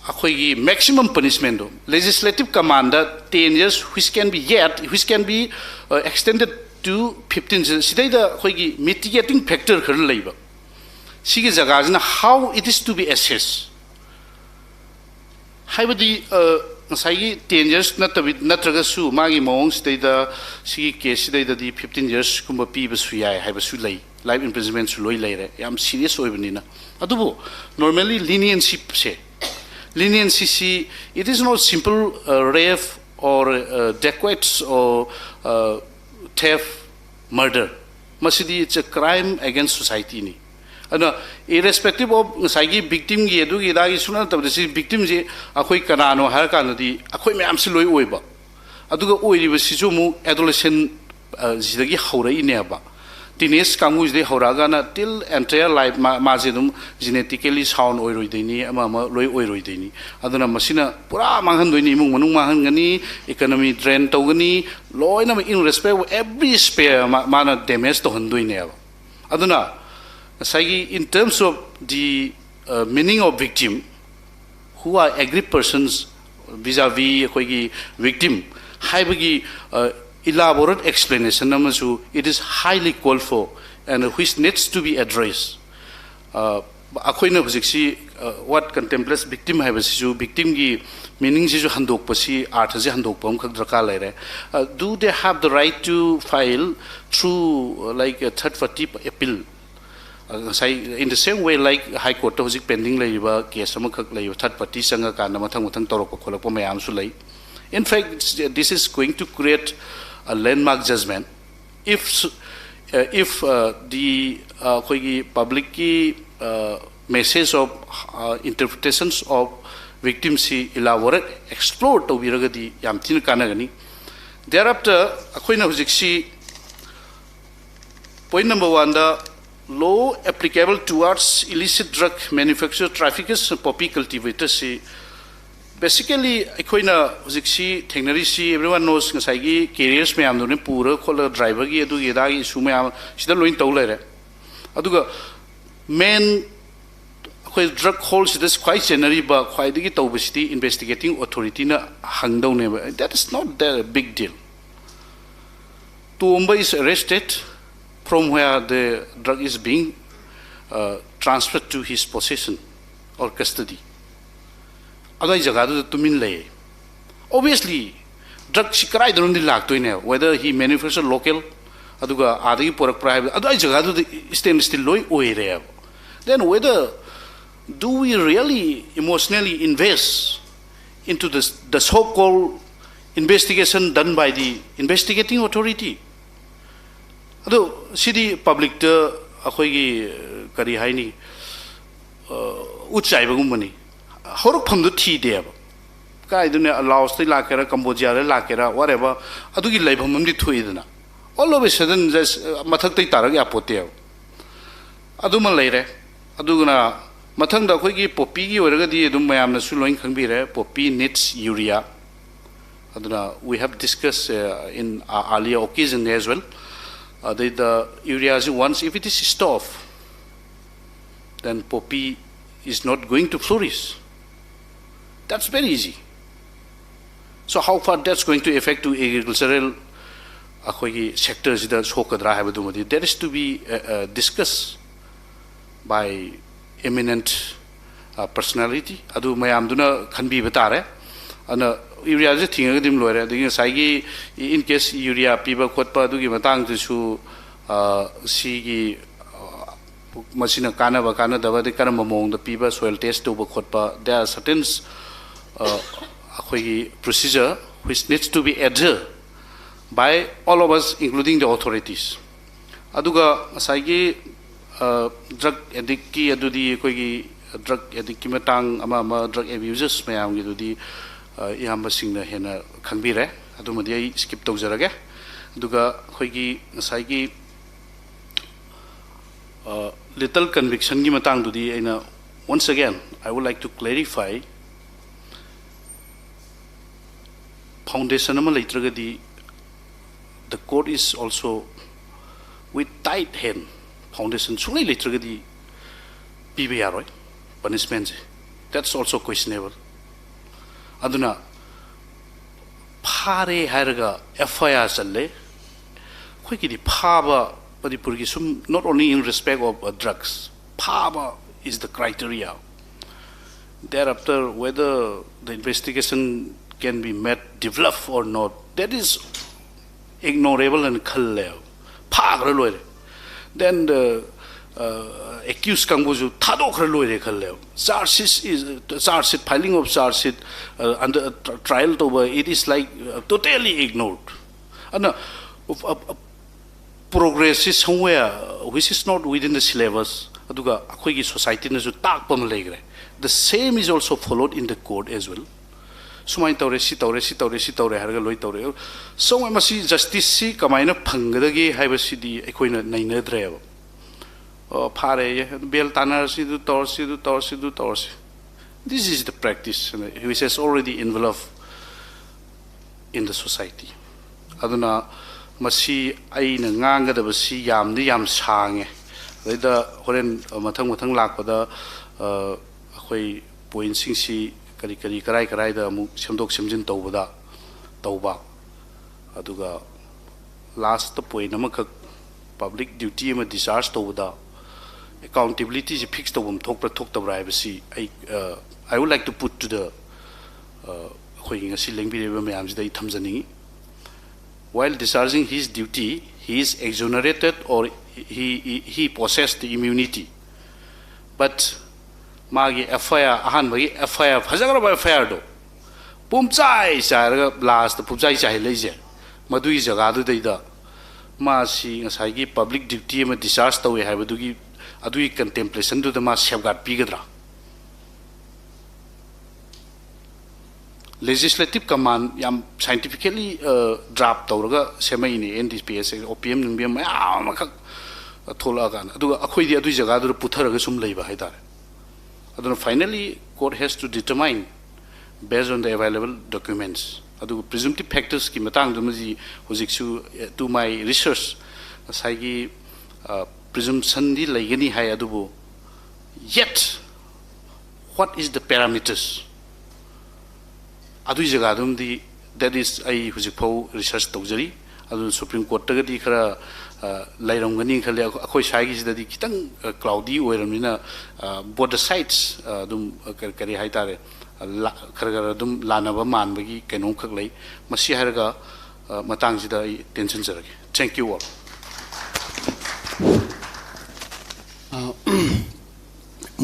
ꯑꯩꯈꯣꯏꯒꯤ maximum punishment ꯗꯣ, legislative command ten years, which can be yet, which can be uh, extended to fifteen years, ꯁꯤꯗꯩꯗ ꯑꯩꯈꯣꯏꯒꯤ mitigating factor ꯈꯔ ꯂꯩꯕ, ꯁꯤꯒꯤ ꯖꯒꯥꯁꯤꯅ how it is to be assessed ꯍꯥꯏꯕꯗꯤ, ꯉꯁꯥꯏꯒꯤ ten years ꯅꯠꯇꯕꯤ, ꯅꯠꯇ꯭ꯔꯒꯁꯨ ꯃꯥꯒꯤ ꯃꯑꯣꯡꯁꯤꯗꯩꯗ, ꯁꯤꯒꯤ case ꯁꯤꯗꯩꯗꯗꯤ fifteen years ꯀꯨꯝꯕ ꯄꯤꯕꯁꯨ ꯌꯥꯏ ꯍꯥꯏꯕꯁꯨ ꯂꯩ, life imprisonment ꯁꯨ ꯂꯣꯏ ꯂꯩꯔꯦ, ꯌꯥꯝ serious ꯑꯣꯏꯕꯅꯤꯅ꯫ ꯑꯗꯨꯕꯨ normally leniency ꯁꯦ, leniency ꯁꯤ, it is not simple uh, rape or uh, dacoits or uh, theft, murder. ꯃꯁꯤꯗꯤ it's a crime against society ꯅꯤ꯫ ꯑꯗꯨꯅ irrespective of ꯉꯁꯥꯏꯒꯤ victim ꯒꯤ ꯑꯗꯨꯒꯤ ꯑꯗꯥꯒꯤ ꯁꯨꯡꯅ ꯅꯠꯇꯕꯗ, ꯁꯤ victim ꯁꯤ ꯑꯩꯈꯣꯏ ꯀꯅꯥꯅꯣ ꯍꯥꯏꯔ ꯀꯥꯟꯗꯗꯤ ꯑꯩꯈꯣꯏ ꯃꯌꯥꯝꯁꯤ ꯂꯣꯏ ꯑꯣꯏꯕ꯫ ꯑꯗꯨꯒ ꯑꯣꯏꯔꯤꯕꯁꯤꯁꯨ ꯑꯃꯨꯛ adolescent ꯁꯤꯗꯒꯤ ꯍꯧꯔꯛꯏꯅꯦꯕ꯫ Teenage ꯀꯥꯡꯕꯨꯁꯤꯗꯒꯤ ꯍꯧꯔꯛꯑꯒꯅ till entire life ꯃꯥ ꯃꯥꯁꯦ ꯑꯗꯨꯝ genetically sound ꯑꯣꯏꯔꯣꯏꯗꯣꯏꯅꯤ, ꯑꯃ ꯑꯃ ꯂꯣꯏ ꯑꯣꯏꯔꯣꯏꯗꯣꯏꯅꯤ꯫ ꯑꯗꯨꯅ ꯃꯁꯤꯅ ꯄꯨꯔꯥ ꯃꯥꯡꯍꯟꯗꯣꯏꯅꯤ, ꯏꯃꯨꯡ ꯃꯅꯨꯡ ꯃꯥꯡꯍꯟꯒꯅꯤ, economy drain ꯇꯧꯒꯅꯤ, ꯂꯣꯏꯅꯃꯛ in respect of every sphere ꯃꯥ ꯃꯥꯅ damage ꯇꯧꯍꯟꯗꯣꯏꯅꯦꯕ꯫ ꯑꯗꯨꯅ ꯉꯁꯥꯏꯒꯤ in terms of the uh, meaning of victim, who are aggrieved persons vis-a-vis ꯑꯩꯈꯣꯏꯒꯤ victim ꯍꯥꯏꯕꯒꯤ uh, elaborate explanation ꯑꯃꯁꯨ it is highly called for and which needs to be addressed. Uh, ꯑꯩꯈꯣꯏꯅ ꯍꯧꯖꯤꯛꯁꯤ uh, what contemplates victim ꯍꯥꯏꯕꯁꯤꯁꯨ, victim ꯒꯤ meaning ꯁꯤꯁꯨ ꯍꯟꯗꯣꯛꯄꯁꯤ, ꯑꯥꯔꯊꯁꯤ ꯍꯟꯗꯣꯛꯄ ꯑꯃꯈꯛ ꯗꯔꯀꯥꯔ ꯂꯩꯔꯦ꯫ Uh, do they have the right to file through uh, like a third party appeal? Uh, ꯉꯁꯥꯏ in the same way like High Court ꯇ ꯍꯧꯖꯤꯛ pending ꯂꯩꯔꯤꯕ case ꯑꯃꯈꯛ ꯂꯩꯕ, third party ꯆꯪꯉꯀꯥꯟꯗ ꯃꯊꯪ ꯃꯊꯪ ꯇꯧꯔꯛꯄ ꯈꯣꯠꯂꯛꯄ ꯃꯌꯥꯝꯁꯨ ꯂꯩ꯫ In fact, this is going to create a landmark judgment if uh, if uh, the uh, ꯑꯩꯈꯣꯏꯒꯤ public ꯀꯤ uh, message of uh, interpretations of ꯚꯤꯛꯇꯤꯝꯁꯤ ꯏꯂꯥꯕꯣꯔꯦꯠ ꯑꯦꯛꯁꯄ꯭ꯂꯣꯔ ꯇꯧꯕꯤꯔꯒꯗꯤ ꯌꯥꯝ ꯊꯤꯅ ꯀꯥꯟꯅꯒꯅꯤ꯫ Thereafter ꯑꯩꯈꯣꯏꯅ ꯍꯧꯖꯤꯛꯁꯤ point number one ꯗ law applicable towards illicit drug manufacturer, traffickers, poppy cultivators ꯁꯤ basically ꯑꯩꯈꯣꯏꯅ ꯍꯧꯖꯤꯛꯁꯤ ꯊꯦꯡꯅꯔꯤꯁꯤ, everyone knows, ꯉꯁꯥꯏꯒꯤ ꯀꯦꯔꯤꯌꯔꯁ ꯃꯌꯥꯝꯗꯨꯅ ꯄꯨꯔꯒ ꯈꯣꯠꯂꯒ ꯗ꯭ꯔꯥꯏꯚꯔꯒꯤ ꯑꯗꯨꯒꯤ ꯑꯗꯥꯒꯤ ꯏꯁꯨ ꯃꯌꯥꯝ ꯁꯤꯗ ꯂꯣꯏꯅ ꯇꯧ ꯂꯩꯔꯦ꯫ ꯑꯗꯨꯒ ꯃꯦꯟ ꯑꯩꯈꯣꯏ ꯗ꯭ꯔꯒ ꯍꯣꯜꯁꯤꯗ ꯈ꯭ꯋꯥꯏ ꯆꯦꯟꯅꯔꯤꯕ, ꯈ꯭ꯋꯥꯏꯗꯒꯤ ꯇꯧꯕꯁꯤꯗꯤ ꯏꯟꯚꯦꯁꯇꯤꯒꯦꯇꯤꯡ ꯑꯣꯊꯣꯔꯤꯇꯤꯅ ꯍꯪꯗꯧꯅꯦꯕ꯫ That is not the big deal. Tuomba is arrested from where the drug is being uh, transferred to his possession or custody. ꯑꯗꯨꯋꯥꯏ ꯖꯒꯥꯗꯨꯗ ꯇꯨꯃꯤꯟ ꯂꯩ꯫ Obviously ꯗ꯭ꯔꯒꯁꯤ ꯀꯗꯥꯏꯗꯅꯣꯝꯗꯤ ꯂꯥꯛꯇꯣꯏꯅꯦꯕ, whether he manufacture local ꯑꯗꯨꯒ ꯑꯥꯗꯒꯤ ꯄꯨꯔꯛꯄ꯭ꯔꯥ ꯍꯥꯏꯕꯗꯣ ꯑꯗꯨꯋꯥꯏ ꯖꯒꯥꯗꯨꯗ stand still ꯂꯣꯏ ꯑꯣꯏꯔꯦꯕ꯫ Then whether do we really emotionally invest into the, the so-called investigation done by the investigating authority? ꯑꯗꯣ ꯁꯤꯗꯤ ꯄꯕ꯭ꯂꯤꯛꯇ ꯑꯩꯈꯣꯏꯒꯤ, ꯀꯔꯤ ꯍꯥꯏꯅꯤ, ꯎꯠ ꯆꯥꯏꯕꯒꯨꯝꯕꯅꯤ꯫ ꯍꯧꯔꯛꯐꯝꯗꯣ ꯊꯤꯗꯦꯕ꯫ ꯀꯥꯏꯗꯨꯅꯦ, ꯂꯥꯑꯣꯁꯇꯩ ꯂꯥꯛꯀꯦꯔꯥ, ꯀꯝꯕꯣꯗꯤꯌꯥꯗꯩ ꯂꯥꯛꯀꯦꯔꯥ, whatever, ꯑꯗꯨꯒꯤ ꯂꯩꯐꯝ ꯑꯃꯗꯤ ꯊꯣꯛꯏꯗꯅ꯫ All of a sudden just ꯃꯊꯛꯇꯩ ꯇꯥꯔꯛ ꯌꯥꯄꯣꯠꯇꯦꯕ꯫ ꯑꯗꯨꯃ ꯂꯩꯔꯦ꯫ ꯑꯗꯨꯒꯅ ꯃꯊꯪꯗ ꯑꯩꯈꯣꯏꯒꯤ ꯄꯣꯄꯤꯒꯤ ꯑꯣꯏꯔꯒꯗꯤ ꯑꯗꯨꯝ ꯃꯌꯥꯝꯅꯁꯨ ꯂꯣꯏ ꯈꯪꯕꯤꯔꯦ, poppy needs urea꯫ ꯑꯗꯨꯅ we have discussed uh, in uh, earlier occasion as well. ꯑꯗꯩꯗ urea ꯁꯤ once if it is stopped, then poppy is not going to flourish. That's very easy. So how far that's going to affect to agricultural ꯑꯩꯈꯣꯏꯒꯤ ꯁꯦꯛꯇꯔꯁꯤꯗ ꯁꯣꯛꯀꯗ꯭ꯔꯥ ꯍꯥꯏꯕꯗꯨꯃꯗꯤ that is to be uh, uh, discussed by eminent uh, personality. ꯑꯗꯨ ꯃꯌꯥꯝꯗꯨꯅ ꯈꯟꯕꯤꯕ ꯇꯥꯔꯦ꯫ ꯑꯗꯨꯅ ꯌꯨꯔꯤꯌꯥꯁꯦ ꯊꯤꯡꯉꯒꯗꯤ ꯑꯗꯨꯝ ꯂꯣꯏꯔꯦ꯫ ꯑꯗꯒꯤ ꯉꯁꯥꯏꯒꯤ in case ꯌꯨꯔꯤꯌꯥ ꯄꯤꯕ ꯈꯣꯠꯄ ꯑꯗꯨꯒꯤ ꯃꯇꯥꯡꯗꯨꯁꯨ ꯑ, ꯁꯤꯒꯤ ꯑ, ꯃꯁꯤꯅ ꯀꯥꯟꯅꯕ ꯀꯥꯟꯅꯗꯕ ꯑꯗꯩ ꯀꯔꯝꯕ ꯃꯑꯣꯡꯗ ꯄꯤꯕ, soil test ꯇꯧꯕ ꯈꯣꯠꯄ, there are certain ꯑ, ꯑꯩꯈꯣꯏꯒꯤ procedure which needs to be adhered by all of us including the authorities. ꯑꯗꯨꯒ ꯉꯁꯥꯏꯒꯤ ꯗ꯭ꯔꯒ ꯑꯦꯗꯤꯛꯀꯤ ꯑꯗꯨꯗꯤ ꯑꯩꯈꯣꯏꯒꯤ ꯗ꯭ꯔꯒ ꯑꯦꯗꯤꯛꯀꯤ ꯃꯇꯥꯡ, ꯑꯃ ꯑꯃ ꯗ꯭ꯔꯒ ꯑꯦꯕ꯭ꯌꯨꯖꯔꯁ ꯃꯌꯥꯝꯒꯤꯗꯨꯗꯤ ꯑ, ꯏꯌꯥꯝꯕꯁꯤꯡꯅ ꯍꯦꯟꯅ ꯈꯪꯕꯤꯔꯦ꯫ ꯑꯗꯨꯃꯗꯤ ꯑꯩ ꯁ꯭ꯀꯤꯞ ꯇꯧꯖꯔꯒꯦ꯫ ꯑꯗꯨꯒ ꯑꯩꯈꯣꯏꯒꯤ ꯉꯁꯥꯏꯒꯤ ꯂꯤꯇꯜ ꯀꯟꯚꯤꯛꯁꯟꯒꯤ ꯃꯇꯥꯡꯗꯨꯗꯤ ꯑꯩꯅ, once again, I would like to clarify, foundation ꯑꯃ ꯂꯩꯇ꯭ꯔꯒꯗꯤ the court is also with tight hand, foundation ꯁꯨꯡꯂꯩ ꯂꯩꯇ꯭ꯔꯒꯗꯤ ꯄꯤꯕ ꯌꯥꯔꯣꯏ ꯄꯅꯤꯁꯃꯦꯟꯁꯦ꯫ That's also questionable. ꯑꯗꯨꯅ ꯐꯥꯔꯦ ꯍꯥꯏꯔꯒ ꯑꯦꯐ ꯑꯥꯏ ꯑꯥꯔ ꯆꯜꯂꯦ꯫ ꯑꯩꯈꯣꯏꯒꯤꯗꯤ ꯐꯥꯕ, ꯃꯅꯤꯄꯨꯔꯒꯤ ꯁꯨꯝ, not only in respect of uh, drugs, ꯐꯥꯕ is the criteria. Thereafter, whether the investigation can be made developed or not, that is ignorable and ꯈꯜꯂꯦꯕ꯫ ꯐꯥꯈ꯭ꯔ ꯂꯣꯏꯔꯦ꯫ Then the uh, accused ꯀꯥꯡꯕꯨꯁꯨ ꯊꯥꯗꯣꯛꯈ꯭ꯔ ꯂꯣꯏꯔꯦ ꯈꯜꯂꯦꯕ꯫ Charge sheet is, charge sheet, filing of charge sheet, uh, under uh, trial ꯇꯧꯕ, it is like uh, totally ignored. ꯑꯗꯨꯅ progress is somewhere which is not within the syllabus. ꯑꯗꯨꯒ ꯑꯩꯈꯣꯏꯒꯤ ꯁꯣꯁꯥꯏꯇꯤꯅꯁꯨ ꯇꯥꯛꯄ ꯑꯃ ꯂꯩꯈ꯭ꯔꯦ꯫ The same is also followed in the court as well. ꯁꯨꯃꯥꯏꯅ ꯇꯧꯔꯦ, ꯁꯤ ꯇꯧꯔꯦ, ꯁꯤ ꯇꯧꯔꯦ, ꯁꯤ ꯇꯧꯔꯦ ꯍꯥꯏꯔꯒ ꯂꯣꯏ ꯇꯧꯔꯦ꯫ ꯁꯣꯝ ꯃꯁꯤ ꯖꯁꯇꯤꯁꯁꯤ ꯀꯃꯥꯏꯅ ꯐꯪꯒꯗꯒꯦ ꯍꯥꯏꯕꯁꯤꯗꯤ ꯑꯩꯈꯣꯏꯅ ꯅꯩꯅꯗ꯭ꯔꯦꯕ꯫ ꯑꯣ, ꯐꯥꯔꯦ, ꯕꯦꯜ ꯇꯥꯟꯅꯔꯁꯤ, ꯑꯗꯨ ꯇꯧꯔꯁꯤ, ꯑꯗꯨ ꯇꯧꯔꯁꯤ, ꯑꯗꯨ ꯇꯧꯔꯁꯤ꯫ This is the practice which has already enveloped in the society. ꯑꯗꯨꯅ ꯃꯁꯤ ꯑꯩꯅ ꯉꯥꯡꯒꯗꯕꯁꯤ ꯌꯥꯝꯗꯤ ꯌꯥꯝ ꯁꯥꯡꯉꯦ꯫ ꯑꯗꯩꯗ ꯍꯣꯔꯦꯟ ꯃꯊꯪ ꯃꯊꯪ ꯂꯥꯛꯄꯗ ꯑ, ꯑꯩꯈꯣꯏ ꯄꯣꯏꯟꯁꯤꯡꯁꯤ ꯀꯔꯤ ꯀꯔꯤ ꯀꯔꯥꯏ ꯀꯔꯥꯏꯗ ꯑꯃꯨꯛ ꯁꯦꯝꯗꯣꯛ ꯁꯦꯝꯖꯤꯟ ꯇꯧꯕꯗ ꯇꯧꯕ꯫ ꯑꯗꯨꯒ ꯂꯥꯁꯇ ꯄꯣꯏꯟ ꯑꯃꯈꯛ, ꯄꯕ꯭ꯂꯤꯛ ꯗ꯭ꯌꯨꯇꯤ ꯑꯃ ꯗꯤꯁꯆꯥꯔꯖ ꯇꯧꯕꯗ ꯑꯦꯀꯥꯎꯟꯇꯦꯕꯤꯂꯤꯇꯤꯁꯤ ꯐꯤꯛꯁ ꯇꯧꯐꯝ ꯊꯣꯛꯄ꯭ꯔꯥ ꯊꯣꯛꯇꯕ꯭ꯔꯥ ꯍꯥꯏꯕꯁꯤ ꯑꯩ, I would like to put to the, ꯑꯩꯈꯣꯏꯒꯤ ꯉꯁꯤ ꯂꯦꯡꯕꯤꯔꯤꯕ ꯃꯌꯥꯝꯁꯤꯗ ꯑꯩ ꯊꯝꯖꯅꯤꯡꯉꯤ꯫ While discharging his duty, he is exonerated or he, he, he possessed the immunity. But ꯃꯥꯒꯤ ꯑꯦꯐ ꯑꯥꯏ ꯑꯥꯔ, ꯑꯍꯥꯟꯕꯒꯤ ꯑꯦꯐ ꯑꯥꯏ ꯑꯥꯔ, ꯐꯖꯈ꯭ꯔꯕ ꯑꯦꯐ ꯑꯥꯏ ꯑꯥꯔꯗꯣ ꯄꯨꯝꯆꯥꯏ ꯆꯥꯏꯔꯒ ꯂꯥꯁꯇ ꯄꯨꯝꯆꯥꯏ ꯆꯥꯏꯍꯜꯂꯛꯏꯁꯦ, ꯃꯗꯨꯒꯤ ꯖꯒꯥꯗꯨꯗꯩꯗ ꯃꯥꯁꯤ ꯉꯁꯥꯏꯒꯤ ꯄꯕ꯭ꯂꯤꯛ ꯗ꯭ꯌꯨꯇꯤ ꯑꯃ ꯗꯤꯁꯆꯥꯔꯖ ꯇꯧꯋꯦ ꯍꯥꯏꯕꯗꯨꯒꯤ, ꯑꯗꯨꯒꯤ ꯀꯟꯇꯦꯝꯄ꯭ꯂꯦꯁꯟꯗꯨꯗ ꯃꯥ ꯁꯦꯐꯒꯥꯔꯗ ꯄꯤꯒꯗ꯭ꯔꯥ? Legislative command ꯌꯥꯝ scientifically draft ꯇꯧꯔꯒ ꯁꯦꯝꯃꯛꯏꯅꯦ, N D P S, O P M ꯅꯨꯡ ꯄꯤ ꯑꯦꯝ ꯃꯌꯥꯝ ꯑꯃꯈꯛ ꯊꯣꯛꯂꯛꯑꯀꯥꯟꯗ, ꯑꯗꯨꯒ ꯑꯩꯈꯣꯏꯗꯤ ꯑꯗꯨꯒꯤ ꯖꯒꯥꯗꯨꯗ ꯄꯨꯊꯔꯒ ꯁꯨꯝ ꯂꯩꯕ ꯍꯥꯏꯇꯥꯔꯦ꯫ ꯑꯗꯨꯅ finally court has to determine based on the available documents꯫ ꯑꯗꯨꯒ presumptive factorsꯀꯤ ꯃꯇꯥꯡꯗꯨꯃꯗꯤ ꯍꯧꯖꯤꯛꯁꯨ, to my research, ꯉꯁꯥꯏꯒꯤ presumptionꯗꯤ ꯂꯩꯒꯅꯤ ꯍꯥꯏ, ꯑꯗꯨꯕꯨ yet what is the parameters? ꯑꯗꯨꯒꯤ ꯖꯒꯥꯗꯨꯃꯗꯤ, that is, ꯑꯩ ꯍꯧꯖꯤꯛꯐꯥꯎ research ꯇꯧꯖꯔꯤ꯫ ꯑꯗꯨ Supreme Courtꯇꯒꯗꯤ ꯈꯔ ꯂꯩꯔꯝꯒꯅꯤ ꯈꯜꯂꯤ꯫ ꯑꯩꯈꯣꯏ ꯁ꯭ꯋꯥꯏꯒꯤꯁꯤꯗꯗꯤ ꯈꯤꯇꯪ cloudy ꯑꯣꯏꯔꯕꯅꯤꯅ, both the sides ꯑꯗꯨꯝ ꯀꯔꯤ ꯍꯥꯏꯇꯥꯔꯦ, ꯈꯔ ꯈꯔ ꯑꯗꯨꯝ ꯂꯥꯟꯅꯕ ꯃꯥꯟꯕꯒꯤ ꯀꯩꯅꯣꯝꯈꯛ ꯂꯩ꯫ ꯃꯁꯤ ꯍꯥꯏꯔꯒ ꯃꯇꯥꯡꯁꯤꯗ ꯑꯩ ꯇꯦꯟꯁꯤꯟꯖꯔꯒꯦ꯫ Thank you all꯫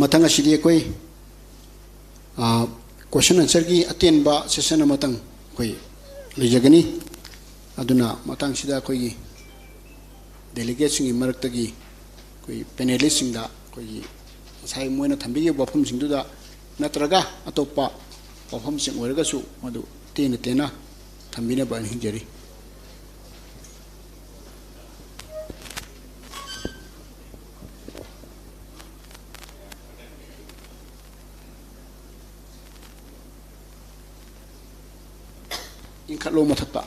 ꯃꯊꯪ ꯑꯁꯤꯗꯤ ꯑꯩꯈꯣꯏ question answerꯒꯤ ꯑꯇꯦꯟꯕ session ꯑꯃꯇꯪ ꯑꯩꯈꯣꯏ ꯂꯩꯖꯒꯅꯤ꯫ ꯑꯗꯨꯅ ꯃꯇꯥꯡꯁꯤꯗ ꯑꯩꯈꯣꯏꯒꯤ delegateꯁꯤꯡꯒꯤ ꯃꯔꯛꯇꯒꯤ ꯑꯩꯈꯣꯏ panelistꯁꯤꯡꯗ ꯑꯩꯈꯣꯏꯒꯤ ꯉꯁꯥꯏ ꯃꯣꯏꯅ ꯊꯝꯕꯤꯈꯤꯕ ꯋꯥꯐꯝꯁꯤꯡꯗꯨꯗ ꯅꯠꯇ꯭ꯔꯒ ꯑꯇꯣꯞꯄ ꯋꯥꯐꯝꯁꯤꯡ ꯑꯣꯏꯔꯒꯁꯨ ꯃꯗꯨ ꯇꯦꯟꯅ ꯇꯦꯟꯅ ꯊꯝꯕꯤꯅꯕ ꯅꯤꯡꯖꯔꯤ꯫ ꯏꯟꯈꯠꯂꯣ ꯃꯊꯛꯇ꯫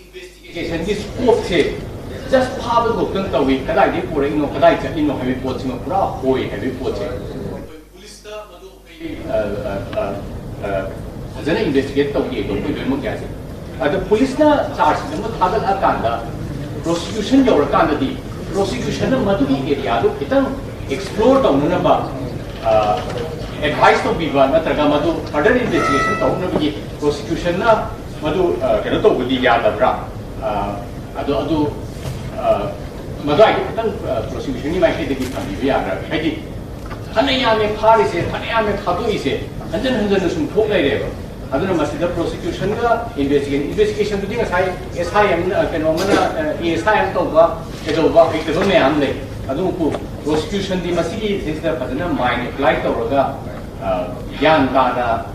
Investigationꯒꯤ scopeꯁꯦ just ꯐꯥꯕ ꯈꯛꯇꯪ ꯇꯧꯏ, ꯀꯗꯥꯏꯗꯒꯤ ꯄꯨꯔꯛꯏꯅꯣ, ꯀꯗꯥꯏ ꯆꯠꯂꯤꯅꯣ ꯍꯥꯏꯕꯒꯤ ꯄꯣꯠꯁꯤꯃ ꯄꯨꯔꯥ ꯍꯣꯏ ꯍꯥꯏꯕꯒꯤ ꯄꯣꯠꯁꯦ꯫ ꯐꯖꯅ investigate ꯇꯧꯗꯦ ꯑꯩꯈꯣꯏ ꯂꯣꯏꯅꯃꯛ ꯌꯥꯁꯦ꯫ ꯑꯗꯣ policeꯅ charge sheet ꯑꯃ ꯊꯥꯒꯠꯂꯛꯑꯀꯥꯟꯗ prosecution ꯌꯧꯔꯀꯥꯟꯗꯗꯤ prosecutionꯅ ꯃꯗꯨꯒꯤ areaꯗꯨ ꯈꯤꯇꯪ explore ꯇꯧꯅꯅꯕ advice ꯇꯧꯕꯤꯕ ꯅꯠꯇ꯭ꯔꯒ ꯃꯗꯨ further investigation ꯇꯧꯅꯕꯒꯤ prosecutionꯅ ꯃꯗꯨ ꯀꯩꯅꯣ ꯇꯧꯕꯗꯤ ꯌꯥꯗꯕ꯭ꯔꯥ? ꯑꯗꯣ ꯑꯗꯨ ꯃꯗꯨꯋꯥꯏꯗꯨ ꯈꯤꯇꯪ prosecutionꯒꯤ ꯃꯥꯏꯀꯩꯗꯒꯤ ꯊꯝꯕꯤꯕ ꯌꯥꯒ꯭ꯔꯥ? ꯍꯥꯏꯗꯤ ꯐꯅ ꯌꯥꯝꯃꯦ ꯐꯥꯔꯤꯁꯦ, ꯐꯅ ꯌꯥꯝꯃꯦ ꯊꯥꯗꯣꯛꯏꯁꯦ, ꯍꯟꯖꯟ ꯍꯟꯖꯟꯅ ꯁꯨꯝ ꯊꯣꯛ ꯂꯩꯔꯦꯕ꯫ ꯑꯗꯨꯅ ꯃꯁꯤꯗ ꯄ꯭ꯔꯣꯁꯤꯀ꯭ꯌꯨꯁꯟꯒ ꯏꯟꯚꯦꯁꯇꯤꯒꯦꯁꯟ, ꯏꯟꯚꯦꯁꯇꯤꯒꯦꯁꯟꯗꯨꯗꯤ ꯉꯁꯥꯏ ꯑꯦꯁ ꯑꯥꯏ ꯑꯃꯅ, ꯀꯩꯅꯣ ꯑꯃꯅ, ꯑꯦ ꯑꯦꯁ ꯑꯥꯏ ꯑꯃ ꯇꯧꯕ, ꯀꯩꯗꯧꯕ ꯍꯩꯇꯕ ꯃꯌꯥꯝ ꯂꯩ꯫ ꯑꯗꯨꯕꯨ ꯄ꯭ꯔꯣꯁꯤꯀ꯭ꯌꯨꯁꯟꯗꯤ ꯃꯁꯤꯒꯤ ꯁꯤꯁꯤꯗ ꯐꯖꯅ ꯃꯥꯏꯟ ꯑꯦꯄ꯭ꯂꯥꯏ ꯇꯧꯔꯒ, ꯑ, ꯒ꯭ꯌꯥꯟ ꯇꯥꯅ,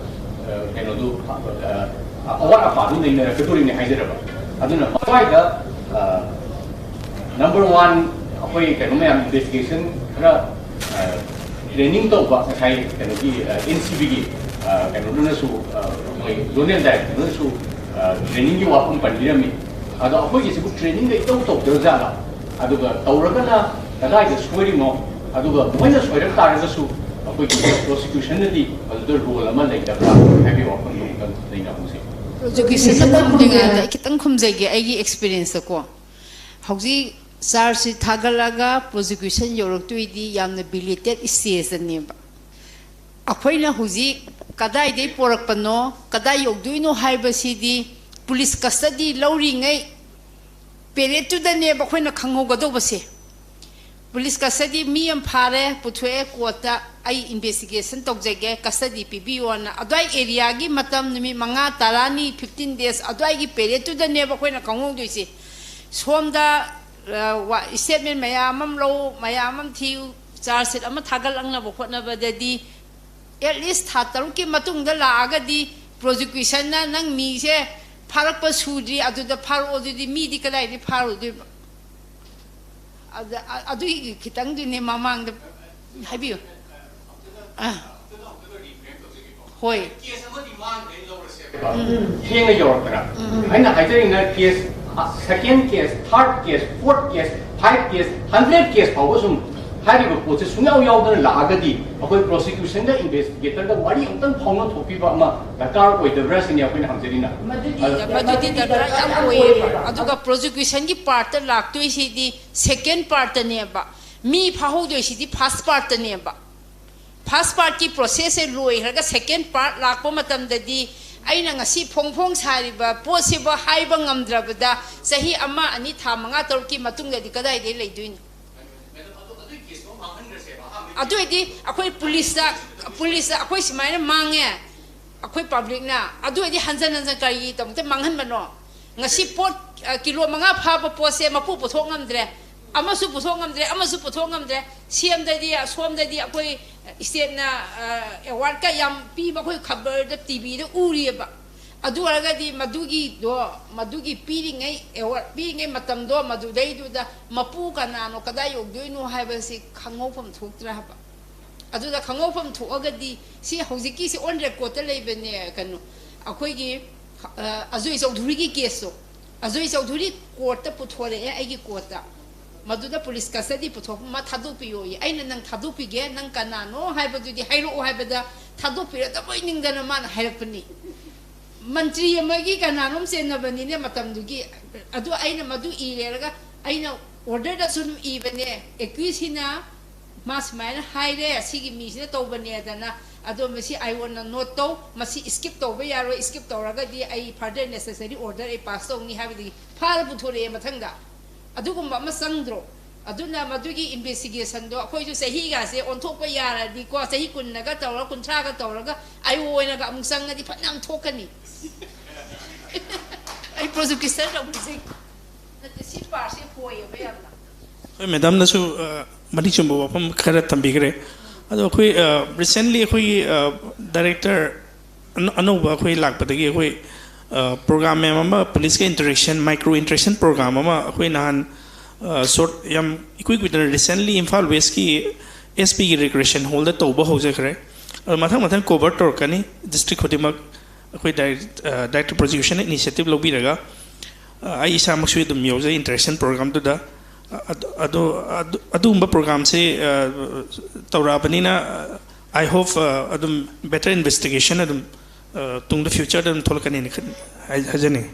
ꯑ, ꯀꯩꯅꯣꯗꯨ, ꯑ, ꯑꯋꯥꯠ ꯑꯄꯥꯗꯨ ꯅꯩꯅꯔꯛꯀꯗꯣꯔꯤꯅꯤ ꯍꯥꯏꯖꯔꯕ꯫ ꯑꯗꯨꯅ ꯃꯁ꯭ꯋꯥꯏꯗ, ꯑ, ꯅꯝꯕꯔ ꯋꯥꯟ, ꯑꯩꯈꯣꯏ ꯀꯩꯅꯣ ꯃꯌꯥꯝ ꯏꯟꯚꯦꯁꯇꯤꯒꯦꯁꯟ ꯈꯔ, ꯑ, ꯇ꯭ꯔꯦꯅꯤꯡ ꯇꯧꯕ ꯉꯁꯥꯏ ꯀꯩꯅꯣꯒꯤ, ꯑ, ꯑꯦꯟ ꯁꯤ ꯕꯤꯒꯤ, ꯑ, ꯀꯩꯅꯣꯗꯨꯅꯁꯨ, ꯑ, ꯃꯣꯏ ꯖꯣꯅꯦꯜ ꯗꯥꯏꯔꯦꯛꯇꯔꯅꯁꯨ, ꯑ, ꯇ꯭ꯔꯦꯅꯤꯡꯒꯤ ꯋꯥꯐꯝ ꯄꯟꯕꯤꯔꯝꯃꯤ꯫ ꯑꯗꯣ ꯑꯩꯈꯣꯏꯒꯤꯁꯤꯕꯨ ꯇ꯭ꯔꯦꯅꯤꯡꯒ ꯏꯇꯧ ꯇꯧꯗ꯭ꯔꯖꯥꯠꯂꯥ? ꯑꯗꯨꯒ ꯇꯧꯔꯒꯅ ꯀꯗꯥꯏꯗ ꯁꯣꯏꯔꯤꯅꯣ? ꯑꯗꯨꯒ ꯃꯣꯏꯅ ꯁꯣꯏꯔꯛ ꯇꯥꯔꯒꯁꯨ ꯑꯩꯈꯣꯏꯒꯤ ꯄ꯭ꯔꯣꯁꯤꯀ꯭ꯌꯨꯁꯟꯅꯗꯤ ꯑꯗꯨꯗ ꯔꯣꯜ ꯑꯃ ꯂꯩꯒꯗ꯭ꯔꯥ ꯍꯥꯏꯕꯒꯤ ꯋꯥꯐꯝꯗꯣ ꯑꯃꯨꯛꯇꯪ ꯅꯩꯅꯍꯧꯁꯤ꯫ ꯄ꯭ꯔꯣꯁꯤꯀ꯭ꯌꯨꯁꯟꯗ ꯈꯨꯝꯗ꯭ꯔꯤꯉꯩꯗ ꯑꯩ ꯈꯤꯇꯪ ꯈꯨꯝꯖꯒꯦ, ꯑꯩꯒꯤ ꯑꯦꯛꯁꯄꯤꯔꯤꯌꯦꯟꯁꯇꯀꯣ꯫ ꯍꯧꯖꯤꯛ ꯆꯥꯔꯖꯁꯤ ꯊꯥꯒꯠꯂꯒ ꯄ꯭ꯔꯣꯁꯤꯀ꯭ꯌꯨꯁꯟ ꯌꯧꯔꯛꯇꯣꯏꯗꯤ ꯌꯥꯝꯅ ꯕꯤꯂꯦꯇꯦꯠ ꯁ꯭ꯇꯦꯖꯇꯅꯦꯕ꯫ ꯑꯩꯈꯣꯏꯅ ꯍꯧꯖꯤꯛ ꯀꯗꯥꯏꯗꯩ ꯄꯣꯔꯛꯄꯅꯣ, ꯀꯗꯥꯏ ꯌꯧꯗꯣꯏꯅꯣ ꯍꯥꯏꯕꯁꯤꯗꯤ ꯄꯨꯂꯤꯁ ꯀꯁꯇꯗꯤ ꯂꯧꯔꯤꯉꯩ ꯄꯦꯔꯦꯠꯇꯨꯗꯅꯦꯕ ꯑꯩꯈꯣꯏꯅ ꯈꯪꯍꯧꯒꯗꯧꯕꯁꯦ꯫ ꯄꯨꯂꯤꯁ ꯀꯁꯇꯗꯤ ꯃꯤ ꯑꯃ ꯐꯥꯔꯦ, ꯄꯨꯊꯣꯛꯑꯦ ꯀꯣꯔꯠꯇ, "ꯑꯩ ꯏꯟꯚꯦꯁꯇꯤꯒꯦꯁꯟ ꯇꯧꯖꯒꯦ, ꯀꯁꯇꯗꯤ ꯄꯤꯕꯤꯌꯣꯅ", ꯑꯗꯨꯋꯥꯏ ꯑꯦꯔꯤꯌꯥꯒꯤ ꯃꯇꯝ ꯅꯨꯃꯤꯠ ꯃꯉꯥ, ꯇꯔꯥꯅꯤ, ꯐꯤꯐꯇꯤꯟ ꯗꯦꯖ ꯑꯗꯨꯋꯥꯏꯒꯤ ꯄꯦꯔꯦꯠꯇꯨꯗꯅꯦꯕ ꯑꯩꯈꯣꯏꯅ ꯈꯪꯍꯧꯗꯣꯏꯁꯦ꯫ ꯁꯣꯝꯗ, ꯑ, ꯋꯥ-, ꯏꯁꯇꯦꯠꯃꯦꯟ ꯃꯌꯥꯝ ꯑꯃ ꯂꯧ, ꯃꯌꯥꯝ ꯑꯃ ꯊꯤꯌꯨ, ꯆꯥꯔꯖ ꯁꯤꯠ ꯑꯃ ꯊꯥꯒꯠꯂꯛꯅꯕ ꯍꯣꯠꯅꯕꯗꯗꯤ, ꯑꯦꯠ ꯂꯤꯁ ꯊꯥ ꯇꯔꯨꯛꯀꯤ ꯃꯇꯨꯡꯗ ꯂꯥꯛꯑꯒꯗꯤ ꯄ꯭ꯔꯣꯁꯤꯀ꯭ꯌꯨꯁꯟꯅ ꯅꯪ ꯃꯤꯁꯦ ꯐꯥꯔꯛꯄ ꯁꯨꯗ꯭ꯔꯤ, ꯑꯗꯨꯗ ꯐꯥꯔꯛꯑꯣ, ꯑꯗꯨꯗꯤ ꯃꯤꯗꯤ ꯀꯗꯥꯏꯗꯒꯤ ꯐꯥꯔꯨꯗꯣꯏꯕ? ꯑꯗ, ꯑ-, ꯑꯗꯨꯒꯤ ꯈꯤꯇꯪꯗꯨꯅꯦ ꯃꯃꯥꯡꯗ ꯍꯥꯏꯕꯤꯌꯨ꯫ ꯑꯥ꯫ ꯍꯣꯏ꯫ ꯊꯦꯡꯅ ꯌꯧꯔꯛꯇꯅ꯫ ꯑꯩꯅ ꯍꯥꯏꯖꯔꯤꯅ case, second case, third case, fourth case, five case, hundred case ꯐꯥꯎꯕ ꯁꯨꯝ ꯍꯥꯏꯔꯤꯕ ꯄꯣꯠꯁꯦ ꯁꯨꯡꯌꯥꯎ ꯌꯥꯎꯗꯅ ꯂꯥꯛꯑꯒꯗꯤ ꯑꯩꯈꯣꯏ ꯄ꯭ꯔꯣꯁꯤꯀ꯭ꯌꯨꯁꯟꯒ ꯏꯟꯚꯦꯁꯇꯤꯒꯦꯇꯔꯒ ꯋꯥꯔꯤ ꯑꯃꯨꯛꯇꯪ ꯐꯥꯎꯅ ꯊꯣꯛꯄꯤꯕ ꯑꯃ ꯗꯔꯀꯥꯔ ꯑꯣꯏꯗꯕ꯭ꯔꯥ ꯁꯤꯅꯤ ꯑꯩꯈꯣꯏꯅ ꯍꯪꯖꯔꯤꯅ꯫ ꯃꯗꯨꯗꯤ ꯑꯗꯨ ꯗꯔꯀꯥꯔ ꯌꯥꯝ ꯑꯣꯏꯌꯦꯕ꯫ ꯑꯗꯨꯒ ꯄ꯭ꯔꯣꯁꯤꯀ꯭ꯌꯨꯁꯟꯒꯤ ꯄꯥꯔꯠꯇ ꯂꯥꯛꯇꯣꯏꯁꯤꯗꯤ ꯁꯦꯀꯦꯟ ꯄꯥꯔꯠꯇꯅꯦꯕ꯫ ꯃꯤ ꯐꯥꯍꯧꯗꯣꯏꯁꯤꯗꯤ ꯐꯥꯔꯁ ꯄꯥꯔꯠꯇꯅꯦꯕ꯫ ꯐꯥꯔꯁ ꯄꯥꯔꯠꯀꯤ ꯄ꯭ꯔꯣꯁꯦꯁꯁꯦ ꯂꯣꯏꯈ꯭ꯔꯒ ꯁꯦꯀꯦꯟ ꯄꯥꯔꯠ ꯂꯥꯛꯄ ꯃꯇꯝꯗꯗꯤ ꯑꯩꯅ ꯉꯁꯤ ꯐꯣꯡ ꯐꯣꯡ ꯁꯥꯔꯤꯕ ꯄꯣꯠꯁꯤꯕꯨ ꯍꯥꯏꯕ ꯉꯝꯗ꯭ꯔꯕꯗ ꯆꯍꯤ ꯑꯃ, ꯑꯅꯤ, ꯊꯥ ꯃꯉꯥ, ꯇꯔꯨꯛꯀꯤ ꯃꯇꯨꯡꯗꯗꯤ ꯀꯗꯥꯏꯗꯒꯤ ꯂꯩꯗꯣꯏꯅꯣ? ꯑꯗꯨ ꯑꯣꯏꯗꯤ ꯑꯩꯈꯣꯏ ꯄꯨꯂꯤꯁꯇ, ꯄꯨꯂꯤꯁꯇ ꯑꯩꯈꯣꯏ ꯁꯨꯃꯥꯏꯅ ꯃꯥꯡꯉꯦ, ꯑꯩꯈꯣꯏ ꯄꯕ꯭ꯂꯤꯛꯅ ꯑꯗꯨ ꯑꯣꯏꯔꯗꯤ ꯍꯟꯖꯟ ꯍꯟꯖꯟ ꯀꯔꯤꯒꯤꯗꯃꯛꯇ ꯃꯥꯡꯍꯟꯕꯅꯣ? ꯉꯁꯤ ꯄꯣꯠ, ꯑ, ꯀꯤꯂꯣ ꯃꯉꯥ ꯐꯥꯕ ꯄꯣꯠꯁꯦ ꯃꯄꯨ ꯄꯨꯊꯣꯛ ꯉꯝꯗ꯭ꯔꯦ, ꯑꯃꯁꯨ ꯄꯨꯊꯣꯛ ꯉꯝꯗ꯭ꯔꯦ, ꯑꯃꯁꯨ ꯄꯨꯊꯣꯛ ꯉꯝꯗ꯭ꯔꯦ꯫ ꯁꯤ ꯑꯦꯝꯗꯗꯤ, ꯑꯁꯣꯝꯗꯗꯤ ꯑꯩꯈꯣꯏ ꯁ꯭ꯇꯦꯠꯅ, ꯑ, ꯑꯦꯋꯥꯔꯗꯀ ꯌꯥꯝ ꯄꯤꯕ ꯑꯩꯈꯣꯏ ꯈꯕꯔꯗ, ꯇꯤ ꯚꯤꯗ ꯎꯔꯤꯑꯕ꯫ ꯑꯗꯨ ꯑꯣꯏꯔꯒꯗꯤ ꯃꯗꯨꯒꯤꯗꯣ, ꯃꯗꯨꯒꯤ ꯄꯤꯔꯤꯉꯩ, ꯑꯦꯋꯥꯔꯗ ꯄꯤꯔꯤꯉꯩ ꯃꯇꯝꯗꯣ, ꯃꯗꯨꯗꯩꯗꯨꯗ ꯃꯄꯨ ꯀꯅꯥꯅꯣ, ꯀꯗꯥꯏ ꯌꯧꯗꯣꯏꯅꯣ ꯍꯥꯏꯕꯁꯤ ꯈꯪꯍꯧꯐꯝ ꯊꯣꯛꯇ꯭ꯔꯦ ꯍꯥꯏꯕ꯫ ꯑꯗꯨꯗ ꯈꯪꯍꯧꯐꯝ ꯊꯣꯛꯑꯒꯗꯤ, ꯁꯤ ꯍꯧꯖꯤꯛꯀꯤꯁꯤ on recordꯇ ꯂꯩꯕꯅꯦ, ꯀꯩꯅꯣ, ꯑꯩꯈꯣꯏꯒꯤ, ꯑ, ꯑꯖꯣꯏ ꯆꯧꯙꯨꯔꯤꯒꯤ ꯀꯦꯁꯇꯣ, ꯑꯖꯣꯏ ꯆꯧꯙꯨꯔꯤ ꯀꯣꯔꯠꯇ ꯄꯨꯊꯣꯔꯛꯑꯦ, ꯑꯩꯒꯤ ꯀꯣꯔꯠꯇ꯫ ꯃꯗꯨꯗ ꯄꯨꯂꯤꯁ ꯀꯁꯇꯗꯤ ꯄꯨꯊꯣꯛ-, ꯃꯥ ꯊꯥꯗꯣꯛꯄꯤꯌꯣꯌꯦ꯫ ꯑꯩꯅ, "ꯅꯪ ꯊꯥꯗꯣꯛꯄꯤꯒꯦ, ꯅꯪ ꯀꯅꯥꯅꯣ ꯍꯥꯏꯕꯗꯨꯗꯤ ꯍꯥꯏꯔꯛꯑꯣ" ꯍꯥꯏꯕꯗ, ꯊꯥꯗꯣꯛꯄꯤꯔꯗꯕꯣꯏ ꯅꯤꯡꯗꯅ ꯃꯥꯅ ꯍꯥꯏꯔꯛꯄꯅꯤ꯫ ꯃꯟꯇ꯭ꯔꯤ ꯑꯃꯒꯤ ꯀꯅꯥꯅꯣꯝ ꯆꯦꯟꯅꯕꯅꯤꯅꯦ ꯃꯇꯝꯗꯨꯒꯤ꯫ ꯑꯗꯨ ꯑꯩꯅ ꯃꯗꯨ ꯏꯔꯦꯔꯒ, ꯑꯩꯅ ꯑꯣꯔꯗꯔꯗꯁꯨ ꯑꯗꯨꯝ ꯏꯕꯅꯦ, ꯑꯦꯀ꯭ꯌꯨꯁꯁꯤꯅ ꯃꯥ ꯁꯨꯃꯥꯏꯅ ꯍꯥꯏꯔꯦ, ꯑꯁꯤꯒꯤ ꯃꯤꯁꯤꯅ ꯇꯧꯕꯅꯦꯗꯅ, ꯑꯗꯣ ꯃꯁꯤ ꯑꯥꯏꯑꯣꯟꯅ ꯅꯣꯠ ꯇꯧ, ꯃꯁꯤ ꯁ꯭ꯀꯤꯞ ꯇꯧꯕ ꯌꯥꯔꯣꯏ, ꯁ꯭ꯀꯤꯞ ꯇꯧꯔꯒꯗꯤ ꯑꯩ further necessary order ꯑꯩ ꯄꯥꯁ ꯇꯧꯅꯤ ꯍꯥꯏꯕꯗꯒꯤ ꯐꯥꯔ ꯄꯨꯊꯣꯔꯛꯑꯦ ꯃꯊꯪꯗ꯫ ꯑꯗꯨꯒꯨꯝꯕ ꯑꯃ ꯆꯪꯗ꯭ꯔꯣ? ꯑꯗꯨꯅ ꯃꯗꯨꯒꯤ ꯏꯟꯚꯦꯁꯇꯤꯒꯦꯁꯟꯗꯣ ꯑꯩꯈꯣꯏꯁꯨ ꯆꯍꯤꯒꯥꯁꯦ ꯑꯣꯟꯊꯣꯛꯄ ꯌꯥꯔꯗꯤꯀꯣ, ꯆꯍꯤ ꯀꯨꯟꯅꯒ ꯇꯧꯔꯒ, ꯀꯨꯟꯊ꯭ꯔꯥꯒ ꯇꯧꯔꯒ ꯑꯥꯏ ꯑꯣ ꯑꯣꯏꯅꯒ ꯑꯃꯨꯛ ꯆꯪꯉꯗꯤ ꯐꯅꯌꯥꯝ ꯊꯣꯛꯀꯅꯤ꯫ ꯑꯩ ꯄ꯭ꯔꯣꯁꯤꯀ꯭ꯌꯨꯁꯟ ꯇꯧꯕꯁꯦ ꯅꯠꯇꯦ, ꯁꯤ ꯄꯥꯔꯁꯦ ꯍꯣꯏꯌꯦꯕ ꯌꯥꯝꯅ꯫ ꯍꯣꯏ, ꯃꯦꯗꯥꯝꯅꯁꯨ, ꯑ, ꯃꯔꯤꯛ ꯆꯨꯝꯕ ꯋꯥꯐꯝ ꯈꯔ ꯊꯝꯕꯤꯈ꯭ꯔꯦ꯫ ꯑꯗꯣ ꯑꯩꯈꯣꯏ, ꯑ, ꯔꯤꯁꯦꯟꯂꯤ ꯑꯩꯈꯣꯏꯒꯤ, ꯑ, ꯗꯥꯏꯔꯦꯛꯇꯔ ꯑꯅ-, ꯑꯅꯧꯕ ꯑꯩꯈꯣꯏ ꯂꯥꯛꯄꯗꯒꯤ ꯑꯩꯈꯣꯏ, ꯑ, ꯄ꯭ꯔꯣꯒ꯭ꯔꯥꯝ ꯃꯌꯥꯝ ꯑꯃ, ꯄꯨꯂꯤꯁꯀ ꯏꯟꯇꯔꯦꯛꯁꯟ, ꯃꯥꯏꯀ꯭ꯔꯣ ꯏꯟꯇꯔꯦꯛꯁꯟ ꯄ꯭ꯔꯣꯒ꯭ꯔꯥꯝ ꯑꯃ ꯑꯩꯈꯣꯏ ꯅꯍꯥꯟ, ꯑ, ꯁꯣꯔꯠ ꯌꯥꯝ ꯏꯀꯨꯏ ꯀꯨꯏꯗꯅ ꯔꯤꯁꯦꯟꯂꯤ ꯏꯝꯐꯥꯜ ꯋꯦꯁꯀꯤ ꯑꯦꯁ ꯄꯤꯒꯤ ꯔꯤꯀ꯭ꯔꯤꯌꯦꯁꯟ ꯍꯣꯜꯗ ꯇꯧꯕ ꯍꯧꯖꯈ꯭ꯔꯦ꯫ ꯑꯗꯣ ꯃꯊꯪ ꯃꯊꯪ ꯀꯣꯚꯔ ꯇꯧꯔꯛꯀꯅꯤ ꯗꯤꯁꯇ꯭ꯔꯤꯛ ꯈꯨꯗꯤꯡꯃꯛ꯫ ꯑꯩꯈꯣꯏ ꯗꯥꯏꯔꯦꯛ-, ꯑ, ꯗꯥꯏꯔꯦꯛꯇꯔ ꯄ꯭ꯔꯣꯁꯤꯀ꯭ꯌꯨꯁꯟꯅ ꯏꯅꯤꯁꯤꯌꯦꯇꯤꯚ ꯂꯧꯕꯤꯔꯒ, ꯑ, ꯑꯩ ꯏꯁꯥꯃꯛꯁꯨ ꯑꯗꯨꯝ ꯌꯥꯎꯖꯩ ꯏꯟꯇꯔꯦꯛꯁꯟ ꯄ꯭ꯔꯣꯒ꯭ꯔꯥꯝꯗꯨꯗ꯫ ꯑ, ꯑꯗꯨ, ꯑꯗꯨ, ꯑꯗꯨ, ꯑꯗꯨꯒꯨꯝꯕ ꯄ꯭ꯔꯣꯒ꯭ꯔꯥꯝꯁꯦ, ꯑ, ꯇꯧꯔꯛꯑꯕꯅꯤꯅ, ꯑ, I hope, ꯑ, ꯑꯗꯨꯝ ꯕꯦꯇꯔ ꯏꯟꯚꯦꯁꯇꯤꯒꯦꯁꯟ ꯑꯗꯨꯝ, ꯑ, ꯇꯨꯡꯗ ꯐ꯭ꯌꯨꯆꯔꯗ ꯑꯗꯨꯝ ꯊꯣꯛꯂꯛꯀꯅꯤꯅ ꯈꯟ-, ꯍꯥꯏ-, ꯍꯥꯏꯖꯅꯤꯡꯉꯤ꯫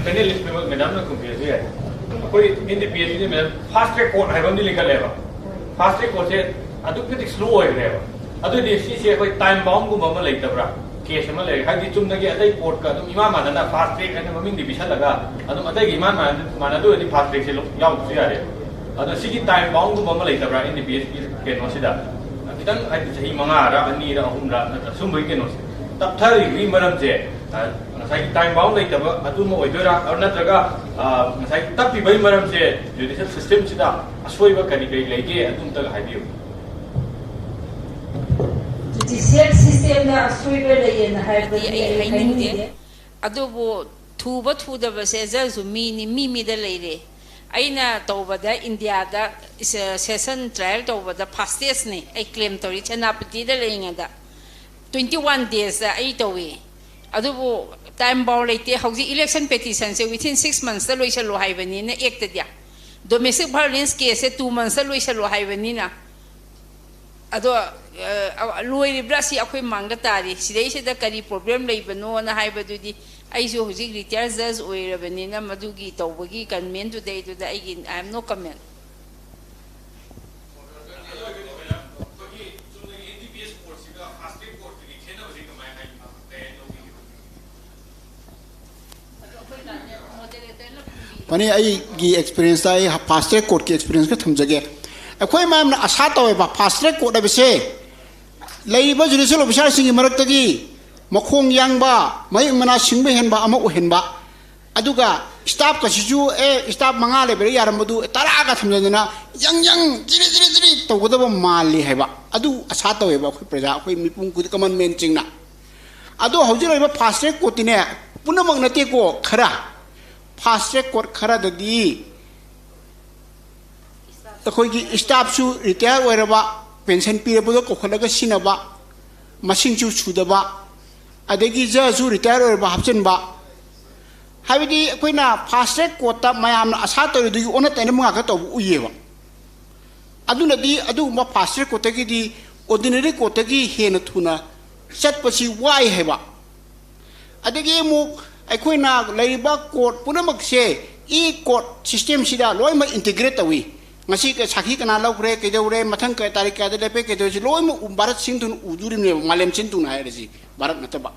ꯄꯦꯅꯦꯂꯤꯁ ꯃꯦꯝꯕꯔ ꯃꯦꯗꯥꯝꯅ ꯈꯨꯝꯕꯤꯔꯁꯨ ꯌꯥꯏ꯫ ꯑꯩꯈꯣꯏ and D P ꯑꯦꯁꯀꯤꯗꯤ madam fast track court ꯍꯥꯏꯕ ꯑꯃꯗꯤ ꯂꯤꯡꯈꯠꯂꯦꯕ꯫ ꯐꯥꯁ ꯇ꯭ꯔꯦꯛ ꯀꯣꯔꯠꯁꯦ ꯑꯗꯨꯛꯀꯤ ꯃꯇꯤꯛ ꯁ꯭ꯂꯣ ꯑꯣꯏꯈ꯭ꯔꯦꯕ꯫ ꯑꯗꯨꯗꯤ ꯁꯤꯁꯦ ꯑꯩꯈꯣꯏ ꯇꯥꯏꯝ ꯕꯥꯎꯟꯒꯨꯝꯕ ꯑꯃ ꯂꯩꯇꯕ꯭ꯔꯥ? ꯀꯦꯁ ꯑꯃ ꯂꯩꯔꯦ, ꯍꯥꯏꯗꯤ ꯆꯨꯝꯅꯒꯤ ꯑꯇꯩ ꯀꯣꯔꯠꯀ ꯑꯗꯨꯝ ꯏꯃꯥꯟ ꯃꯥꯟꯅꯅ ꯐꯥꯁ ꯇ꯭ꯔꯦꯛ ꯍꯥꯏꯅ ꯃꯃꯤꯡꯗꯤ ꯄꯤꯁꯜꯂꯒ ꯑꯗꯨꯝ ꯑꯇꯩꯒ ꯏꯃꯥꯟ ꯃꯥꯟꯅ-, ꯃꯥꯟꯅꯗꯣꯏ ꯑꯣꯏꯔꯗꯤ ꯐꯥꯁ ꯇ꯭ꯔꯦꯛꯁꯦ ꯂꯧ-, ꯌꯥꯎꯗ꯭ꯔꯁꯨ ꯌꯥꯔꯦ꯫ ꯑꯗꯣ ꯁꯤꯒꯤ ꯇꯥꯏꯝ ꯕꯥꯎꯟꯒꯨꯝꯕ ꯑꯃ ꯂꯩꯇꯕ꯭ꯔꯥ ꯑꯦꯟ ꯗꯤ ꯄꯤ ꯑꯦꯁꯀꯤ ꯀꯩꯅꯣꯁꯤꯗ? ꯈꯤꯇꯪ ꯍꯥꯏꯗꯤ ꯆꯍꯤ ꯃꯉꯥꯔ ꯑꯅꯤꯔ ꯑꯍꯨꯝꯔ ꯅꯠꯇ꯭ꯔ ꯁꯨꯝꯕꯒꯤ ꯀꯩꯅꯣꯁꯦ ꯇꯞꯊꯔꯤꯕꯒꯤ ꯃꯔꯝꯁꯦ, ꯑ, ꯉꯁꯥꯏꯒꯤ ꯇꯥꯏꯝ ꯕꯥꯎꯟ ꯂꯩꯇꯕ ꯑꯗꯨꯝꯕ ꯑꯣꯏꯗꯣꯏꯔꯥ? ꯑꯗꯨ ꯅꯠꯇ꯭ꯔꯒ, ꯑ, ꯉꯁꯥꯏꯒꯤ ꯇꯞꯄꯤꯕꯒꯤ ꯃꯔꯝꯁꯦ ꯖꯨꯗꯤꯁꯤꯌꯦꯜ ꯁꯤꯁꯇꯦꯝꯁꯤꯗ ꯑꯁꯣꯏꯕ ꯀꯔꯤ ꯀꯔꯤ ꯂꯩꯒꯦ ꯑꯗꯨꯝꯇꯒ ꯍꯥꯏꯕꯤꯌꯨ꯫ ꯖꯨꯗꯤꯁꯤꯌꯦꯜ ꯁꯤꯁꯇꯦꯝꯗ ꯑꯁꯣꯏꯕ ꯂꯩꯌꯦꯅ ꯍꯥꯏꯕꯗꯤ ꯑꯩ ꯑꯩ ꯍꯥꯏꯅꯤꯡꯗꯦ꯫ ꯍꯥꯏꯅꯤꯡꯗꯦ꯫ ꯑꯗꯨꯕꯨ ꯊꯨꯕ ꯊꯨꯗꯕꯁꯦ ꯖꯁꯁꯨ ꯃꯤꯅꯤ, ꯃꯤ ꯃꯤꯗ ꯂꯩꯔꯦ꯫ ꯑꯩꯅ ꯇꯧꯕꯗ ꯏꯟꯗꯤꯌꯥꯗ ꯁꯦꯁꯟ ꯇ꯭ꯔꯥꯏꯌꯦꯜ ꯇꯧꯕꯗ ꯐꯥꯁꯇꯦꯁꯅꯤ ꯑꯩ ꯀ꯭ꯂꯦꯝ ꯇꯧꯔꯤ ꯁꯦꯅꯥꯄꯇꯤꯗ ꯂꯩꯔꯤꯉꯩꯗ꯫ ꯇ꯭ꯋꯦꯟꯇꯤ ꯋꯥꯟ ꯗꯦꯖꯇ ꯑꯩ ꯇꯧꯏ꯫ ꯑꯗꯨꯕꯨ ꯇꯥꯏꯝ ꯕꯥꯎꯟ ꯂꯩꯇꯦ꯫ ꯍꯧꯖꯤꯛ ꯏꯂꯦꯛꯁꯟ ꯄꯦꯇꯤꯁꯟꯁꯦ ꯋꯤꯊꯤꯟ ꯁꯤꯛꯁ ꯃꯟꯁꯇ ꯂꯣꯏꯁꯜꯂꯣ ꯍꯥꯏꯕꯅꯤꯅ ꯑꯦꯛꯇꯗꯤ꯫ ꯗꯣꯃꯦꯁꯇꯤꯛ ꯚꯥꯏꯑꯣꯂꯦꯟꯁ ꯀꯦꯁꯁꯦ ꯇꯨ ꯃꯟꯁꯇ ꯂꯣꯏꯁꯜꯂꯣ ꯍꯥꯏꯕꯅꯤꯅ꯫ ꯑꯗꯣ ꯑ, ꯂꯣꯏꯔꯤꯕ꯭ꯔꯥ ꯁꯤ ꯑꯩꯈꯣꯏ ꯃꯥꯡꯗ ꯇꯥꯔꯤ꯫ ꯁꯤꯗꯩꯁꯤꯗ ꯀꯔꯤ ꯄ꯭ꯔꯣꯕ꯭ꯂꯦꯝ ꯂꯩꯕꯅꯣꯅ ꯍꯥꯏꯕꯗꯨꯗꯤ ꯑꯩꯁꯨ ꯍꯧꯖꯤꯛ ꯔꯤꯇꯥꯌꯔ ꯖꯁ ꯑꯣꯏꯔꯕꯅꯤꯅ ꯃꯗꯨꯒꯤ ꯇꯧꯕꯒꯤ ꯀꯃꯦꯟꯗꯨꯗꯩꯗꯨꯗ ꯑꯩꯒꯤ I have no comment꯫ ꯐꯅꯤ, ꯑꯩꯒꯤ ꯑꯦꯛꯁꯄꯤꯔꯤꯌꯦꯟꯁꯇ ꯑꯩ ꯐꯥꯁ ꯇ꯭ꯔꯦꯛ ꯀꯣꯔꯠꯀꯤ ꯑꯦꯛꯁꯄꯤꯔꯤꯌꯦꯟꯁ ꯈꯔ ꯊꯝꯖꯒꯦ꯫ ꯑꯩꯈꯣꯏ ꯃꯌꯥꯝꯅ ꯑꯁꯥ ꯇꯧꯋꯦꯕ ꯐꯥꯁ ꯇ꯭ꯔꯦꯛ ꯀꯣꯔꯠ ꯍꯥꯏꯕꯁꯦ ꯂꯩꯔꯤꯕ ꯖꯨꯗꯤꯁꯤꯌꯦꯜ ꯑꯣꯐꯤꯁꯥꯔꯁꯤꯡꯒꯤ ꯃꯔꯛꯇꯒꯤ ꯃꯈꯣꯡ ꯌꯥꯡꯕ, ꯃꯍꯤꯛ ꯃꯅꯥ ꯁꯤꯡꯕ ꯍꯦꯟꯕ ꯑꯃ ꯑꯣꯏꯍꯟꯕ, ꯑꯗꯨꯒ ꯁ꯭ꯇꯥꯐꯀꯁꯤꯁꯨ ꯑꯦ ꯁ꯭ꯇꯥꯐ ꯃꯉꯥ ꯂꯩꯕꯗ ꯌꯥꯔꯝꯕꯗꯨ ꯇꯔꯥꯒ ꯊꯝꯖꯟꯗꯅ ꯌꯪ ꯌꯪ ꯖꯤꯔꯤ ꯖꯤꯔꯤ ꯖꯤꯔꯤ ꯇꯧꯒꯗꯕ ꯃꯥꯜꯂꯤ ꯍꯥꯏꯕ꯫ ꯑꯗꯨ ꯑꯁꯥ ꯇꯧꯋꯦꯕ ꯑꯩꯈꯣꯏ ꯄ꯭ꯔꯖꯥ, ꯑꯩꯈꯣꯏ ꯃꯤꯄꯨꯝ ꯈꯨꯗꯤꯡ ꯀꯃꯟ ꯃꯦꯟꯁꯤꯡꯅ꯫ ꯑꯗꯣ ꯍꯧꯖꯤꯛ ꯂꯩꯔꯤꯕ ꯐꯥꯁ ꯇ꯭ꯔꯦꯛ ꯀꯣꯔꯠꯇꯤꯅꯦ, ꯄꯨꯝꯅꯃꯛ ꯅꯠꯇꯦꯀꯣ, ꯈꯔ ꯐꯥꯁ ꯇ꯭ꯔꯦꯛ ꯀꯣꯔꯠ ꯈꯔꯗꯗꯤ ꯑꯩꯈꯣꯏꯒꯤ ꯁ꯭ꯇꯥꯐꯁꯨ ꯔꯤꯇꯥꯌꯔ ꯑꯣꯏꯔꯕ, ꯄꯦꯟꯁꯟ ꯄꯤꯔꯕꯗꯣ ꯀꯧꯈꯠꯂꯒ ꯁꯤꯟꯅꯕ, ꯃꯁꯤꯡꯁꯨ ꯁꯨꯗꯕ, ꯑꯗꯒꯤ ꯖꯁꯁꯨ ꯔꯤꯇꯥꯌꯔ ꯑꯣꯏꯔꯕ ꯍꯥꯞꯆꯤꯟꯕ꯫ ꯍꯥꯏꯕꯗꯤ ꯑꯩꯈꯣꯏꯅ ꯐꯥꯁ ꯇ꯭ꯔꯦꯛ ꯀꯣꯔꯠꯇ ꯃꯌꯥꯝꯅ ꯑꯁꯥ ꯇꯧꯔꯤꯗꯨꯒꯤ ꯑꯣꯟꯅ ꯇꯩꯅꯕ ꯉꯥꯛꯇ ꯇꯧꯕ ꯎꯏꯌꯦꯕ꯫ ꯑꯗꯨꯅꯗꯤ ꯑꯗꯨꯒꯨꯝꯕ ꯐꯥꯁ ꯇ꯭ꯔꯦꯛ ꯀꯣꯔꯠꯇꯒꯤꯗꯤ ꯑꯣꯔꯗꯤꯅꯔꯤ ꯀꯣꯔꯠꯇꯒꯤ ꯍꯦꯟꯅ ꯊꯨꯅ ꯆꯠꯄꯁꯤ ꯋꯥꯏ ꯍꯥꯏꯕ꯫ ꯑꯗꯒꯤ ꯑꯃꯨꯛ ꯑꯩꯈꯣꯏꯅ ꯂꯩꯔꯤꯕ ꯀꯣꯔꯠ ꯄꯨꯝꯅꯃꯛꯁꯦ ꯏ ꯀꯣꯔꯠ ꯁꯤꯁꯇꯦꯝꯁꯤꯗ ꯂꯣꯏꯅꯃꯛ ꯏꯟꯇꯤꯒ꯭ꯔꯦꯠ ꯇꯧꯏ꯫ ꯉꯁꯤ ꯀ-, ꯁꯥꯈꯤ ꯀꯅꯥ ꯂꯧꯈ꯭ꯔꯦ, ꯀꯩꯗꯧꯔꯦ, ꯃꯊꯪ ꯀ-, ꯇꯥꯔꯤꯛ ꯀꯌꯥꯗ ꯂꯦꯞꯄꯦ, ꯀꯩꯗꯧꯔꯦ, ꯁꯤ ꯂꯣꯏꯅꯃꯛ ꯎ-, ꯚꯥꯔꯠ ꯁꯤꯟ ꯊꯨꯡꯅ ꯎꯗꯣꯔꯤꯕꯅꯦꯕ, ꯃꯥꯂꯦꯝ ꯁꯤꯟ ꯊꯨꯡꯅ ꯍꯥꯏꯔꯁꯤ, ꯚꯥꯔꯠ ꯅꯠꯇꯕ꯫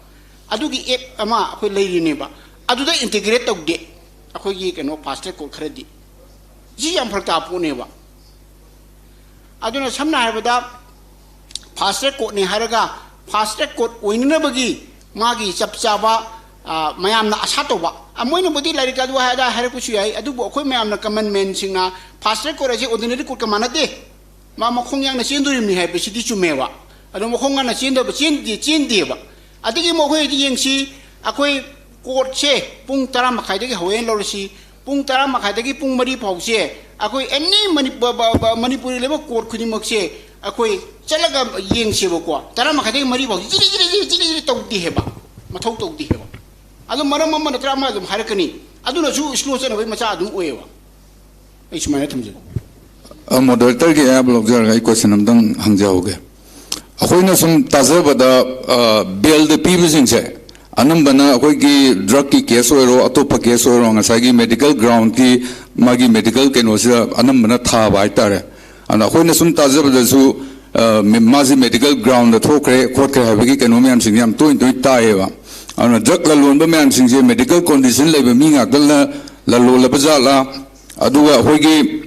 ꯑꯗꯨꯒꯤ ꯑꯦꯞ ꯑꯃ ꯑꯩꯈꯣꯏ ꯂꯩꯔꯤꯅꯦꯕ, ꯑꯗꯨꯗ ꯏꯟꯇꯤꯒ꯭ꯔꯦꯠ ꯇꯧꯗꯦ ꯑꯩꯈꯣꯏꯒꯤ ꯀꯩꯅꯣ ꯐꯥꯁ ꯇ꯭ꯔꯦꯛ ꯀꯣꯔꯠ ꯈꯔꯗꯤ꯫ ꯁꯤ ꯌꯥꯝ ꯐꯔꯛ ꯇꯥꯕ ꯄꯣꯠꯅꯦꯕ꯫ ꯑꯗꯨꯅ ꯁꯝꯅ ꯍꯥꯏꯔꯕꯗ ꯐꯥꯁ ꯇ꯭ꯔꯦꯛ ꯀꯣꯔꯠꯅꯤ ꯍꯥꯏꯔꯒ ꯐꯥꯁ ꯇ꯭ꯔꯦꯛ ꯀꯣꯔꯠ ꯑꯣꯏꯅꯅꯕꯒꯤ ꯃꯥꯒꯤ ꯆꯞ ꯆꯥꯕ, ꯑ, ꯃꯌꯥꯝꯅ ꯑꯁꯥ ꯇꯧꯕ, ꯑ, ꯃꯣꯏꯅꯕꯨꯗꯤ ꯂꯥꯏꯔꯤꯛ ꯑꯗꯨ ꯑꯗꯥ ꯍꯥꯏꯔꯛꯄꯁꯨ ꯌꯥꯏ, ꯑꯗꯨꯕꯨ ꯑꯩꯈꯣꯏ ꯃꯌꯥꯝꯅ ꯀꯃꯟ ꯃꯦꯟꯁꯤꯡꯅ ꯐꯥꯁ ꯇ꯭ꯔꯦꯛ ꯀꯣꯔꯠ ꯑꯁꯤ ꯑꯣꯔꯗꯤꯅꯔꯤ ꯀꯣꯔꯠꯀ ꯃꯥꯟꯅꯗꯦ, ꯃꯥ ꯃꯈꯣꯡ ꯌꯥꯡꯅ ꯆꯦꯟꯗꯣꯔꯤꯕꯅꯤ ꯍꯥꯏꯕꯁꯤꯗꯤ ꯆꯨꯝꯃꯦꯕ꯫ ꯑꯗꯣ ꯃꯈꯣꯡ ꯉꯟꯅ ꯆꯦꯟꯗꯕ, ꯆꯦꯟꯗꯦ, ꯆꯦꯟꯗꯦꯕ꯫ ꯑꯗꯒꯤ ꯑꯃꯨꯛ ꯑꯩꯈꯣꯏ ꯍꯧꯖꯤꯛ ꯌꯦꯡꯁꯤ, ꯑꯩꯈꯣꯏ ꯀꯣꯔꯠꯁꯦ ꯄꯨꯡ ꯇꯔꯥ ꯃꯈꯥꯏꯗꯒꯤ ꯍꯧꯋꯦꯅ ꯂꯧꯔꯁꯤ, ꯄꯨꯡ ꯇꯔꯥ ꯃꯈꯥꯏꯗꯒꯤ ꯄꯨꯡ ꯃꯔꯤ ꯐꯥꯎꯁꯦ ꯑꯩꯈꯣꯏ ꯑꯦꯅꯤ ꯃꯅꯤ-, ꯕ-, ꯕ-, ꯕ-, ꯃꯅꯤꯄꯨꯔꯤ ꯂꯩꯕ ꯀꯣꯔꯠ ꯈꯨꯗꯤꯡꯃꯛꯁꯦ ꯑꯩꯈꯣꯏ ꯆꯠꯂꯒ ꯌꯦꯡꯁꯦꯕꯀꯣ꯫ ꯇꯔꯥ ꯃꯈꯥꯏꯗꯒꯤ ꯃꯔꯤ ꯐꯥꯎꯁꯦ ꯖꯤꯔꯤ, ꯖꯤꯔꯤ, ꯖꯤꯔꯤ, ꯖꯤꯔꯤ, ꯖꯤꯔꯤ ꯇꯧꯗꯦ ꯍꯥꯏꯕ, ꯃꯊꯧ ꯇꯧꯗꯦ ꯍꯥꯏꯕ꯫ ꯑꯗꯣ ꯃꯔꯝ ꯑꯃ ꯅꯠꯇ꯭ꯔ ꯑꯃ ꯑꯗꯨꯝ ꯍꯥꯏꯔꯛꯀꯅꯤ, ꯑꯗꯨꯅꯁꯨ ꯁ꯭ꯂꯣ ꯆꯠꯅꯕꯒꯤ ꯃꯆꯥꯛ ꯑꯗꯨꯝ ꯑꯣꯏꯌꯦꯕ꯫ ꯑꯩ ꯁꯨꯃꯥꯏꯅ ꯊꯝꯖꯒꯦ꯫ ꯑ, ꯃꯣꯗꯔꯦꯇꯔꯒꯤ ꯑꯌꯥꯕ ꯂꯧꯖꯔꯒ ꯑꯩ ꯀꯣꯏꯁꯟ ꯑꯝꯇꯪ ꯍꯪꯖꯍꯧꯒꯦ꯫ ꯑꯩꯈꯣꯏꯅ ꯁꯨꯝ ꯇꯥꯖꯕꯗ, ꯑ, ꯕꯦꯜꯗ ꯄꯤꯕꯁꯤꯡꯁꯦ ꯑꯅꯝꯕꯅ ꯑꯩꯈꯣꯏꯒꯤ ꯗ꯭ꯔꯒꯀꯤ ꯀꯦꯁ ꯑꯣꯏꯔꯣ, ꯑꯇꯣꯞꯄ ꯀꯦꯁ ꯑꯣꯏꯔꯣ, ꯉꯁꯥꯏꯒꯤ ꯃꯦꯗꯤꯀꯦꯜ ꯒ꯭ꯔꯥꯎꯟꯒꯤ ꯃꯥꯒꯤ ꯃꯦꯗꯤꯀꯦꯜ ꯀꯩꯅꯣꯁꯤꯗ ꯑꯅꯝꯕꯅ ꯊꯥꯕ ꯍꯥꯏꯇꯥꯔꯦ꯫ ꯑꯗ ꯑꯩꯈꯣꯏꯅ ꯁꯨꯝ ꯇꯥꯖꯕꯗꯁꯨ, ꯑ, ꯃꯤ-, ꯃꯥꯁꯤ ꯃꯦꯗꯤꯀꯦꯜ ꯒ꯭ꯔꯥꯎꯟꯗ ꯊꯣꯛꯈ꯭ꯔꯦ ꯈꯣꯠꯈ꯭ꯔꯦ ꯍꯥꯏꯕꯒꯤ ꯀꯩꯅꯣ ꯃꯌꯥꯝꯁꯤꯡꯁꯦ ꯌꯥꯝ ꯇꯣꯏꯅ ꯇꯣꯏꯅ ꯇꯥꯏꯌꯦꯕ꯫ ꯑꯗꯨꯅ ꯗ꯭ꯔꯒ ꯂꯂꯣꯟꯕ ꯃꯌꯥꯝꯁꯤꯡꯁꯦ ꯃꯦꯗꯤꯀꯦꯜ ꯀꯣꯟꯗꯤꯁꯟ ꯂꯩꯕ ꯃꯤ ꯉꯥꯛꯇꯅ ꯂꯂꯣꯜꯂꯕ ꯖꯥꯠꯂꯥ? ꯑꯗꯨꯒ ꯑꯩꯈꯣꯏꯒꯤ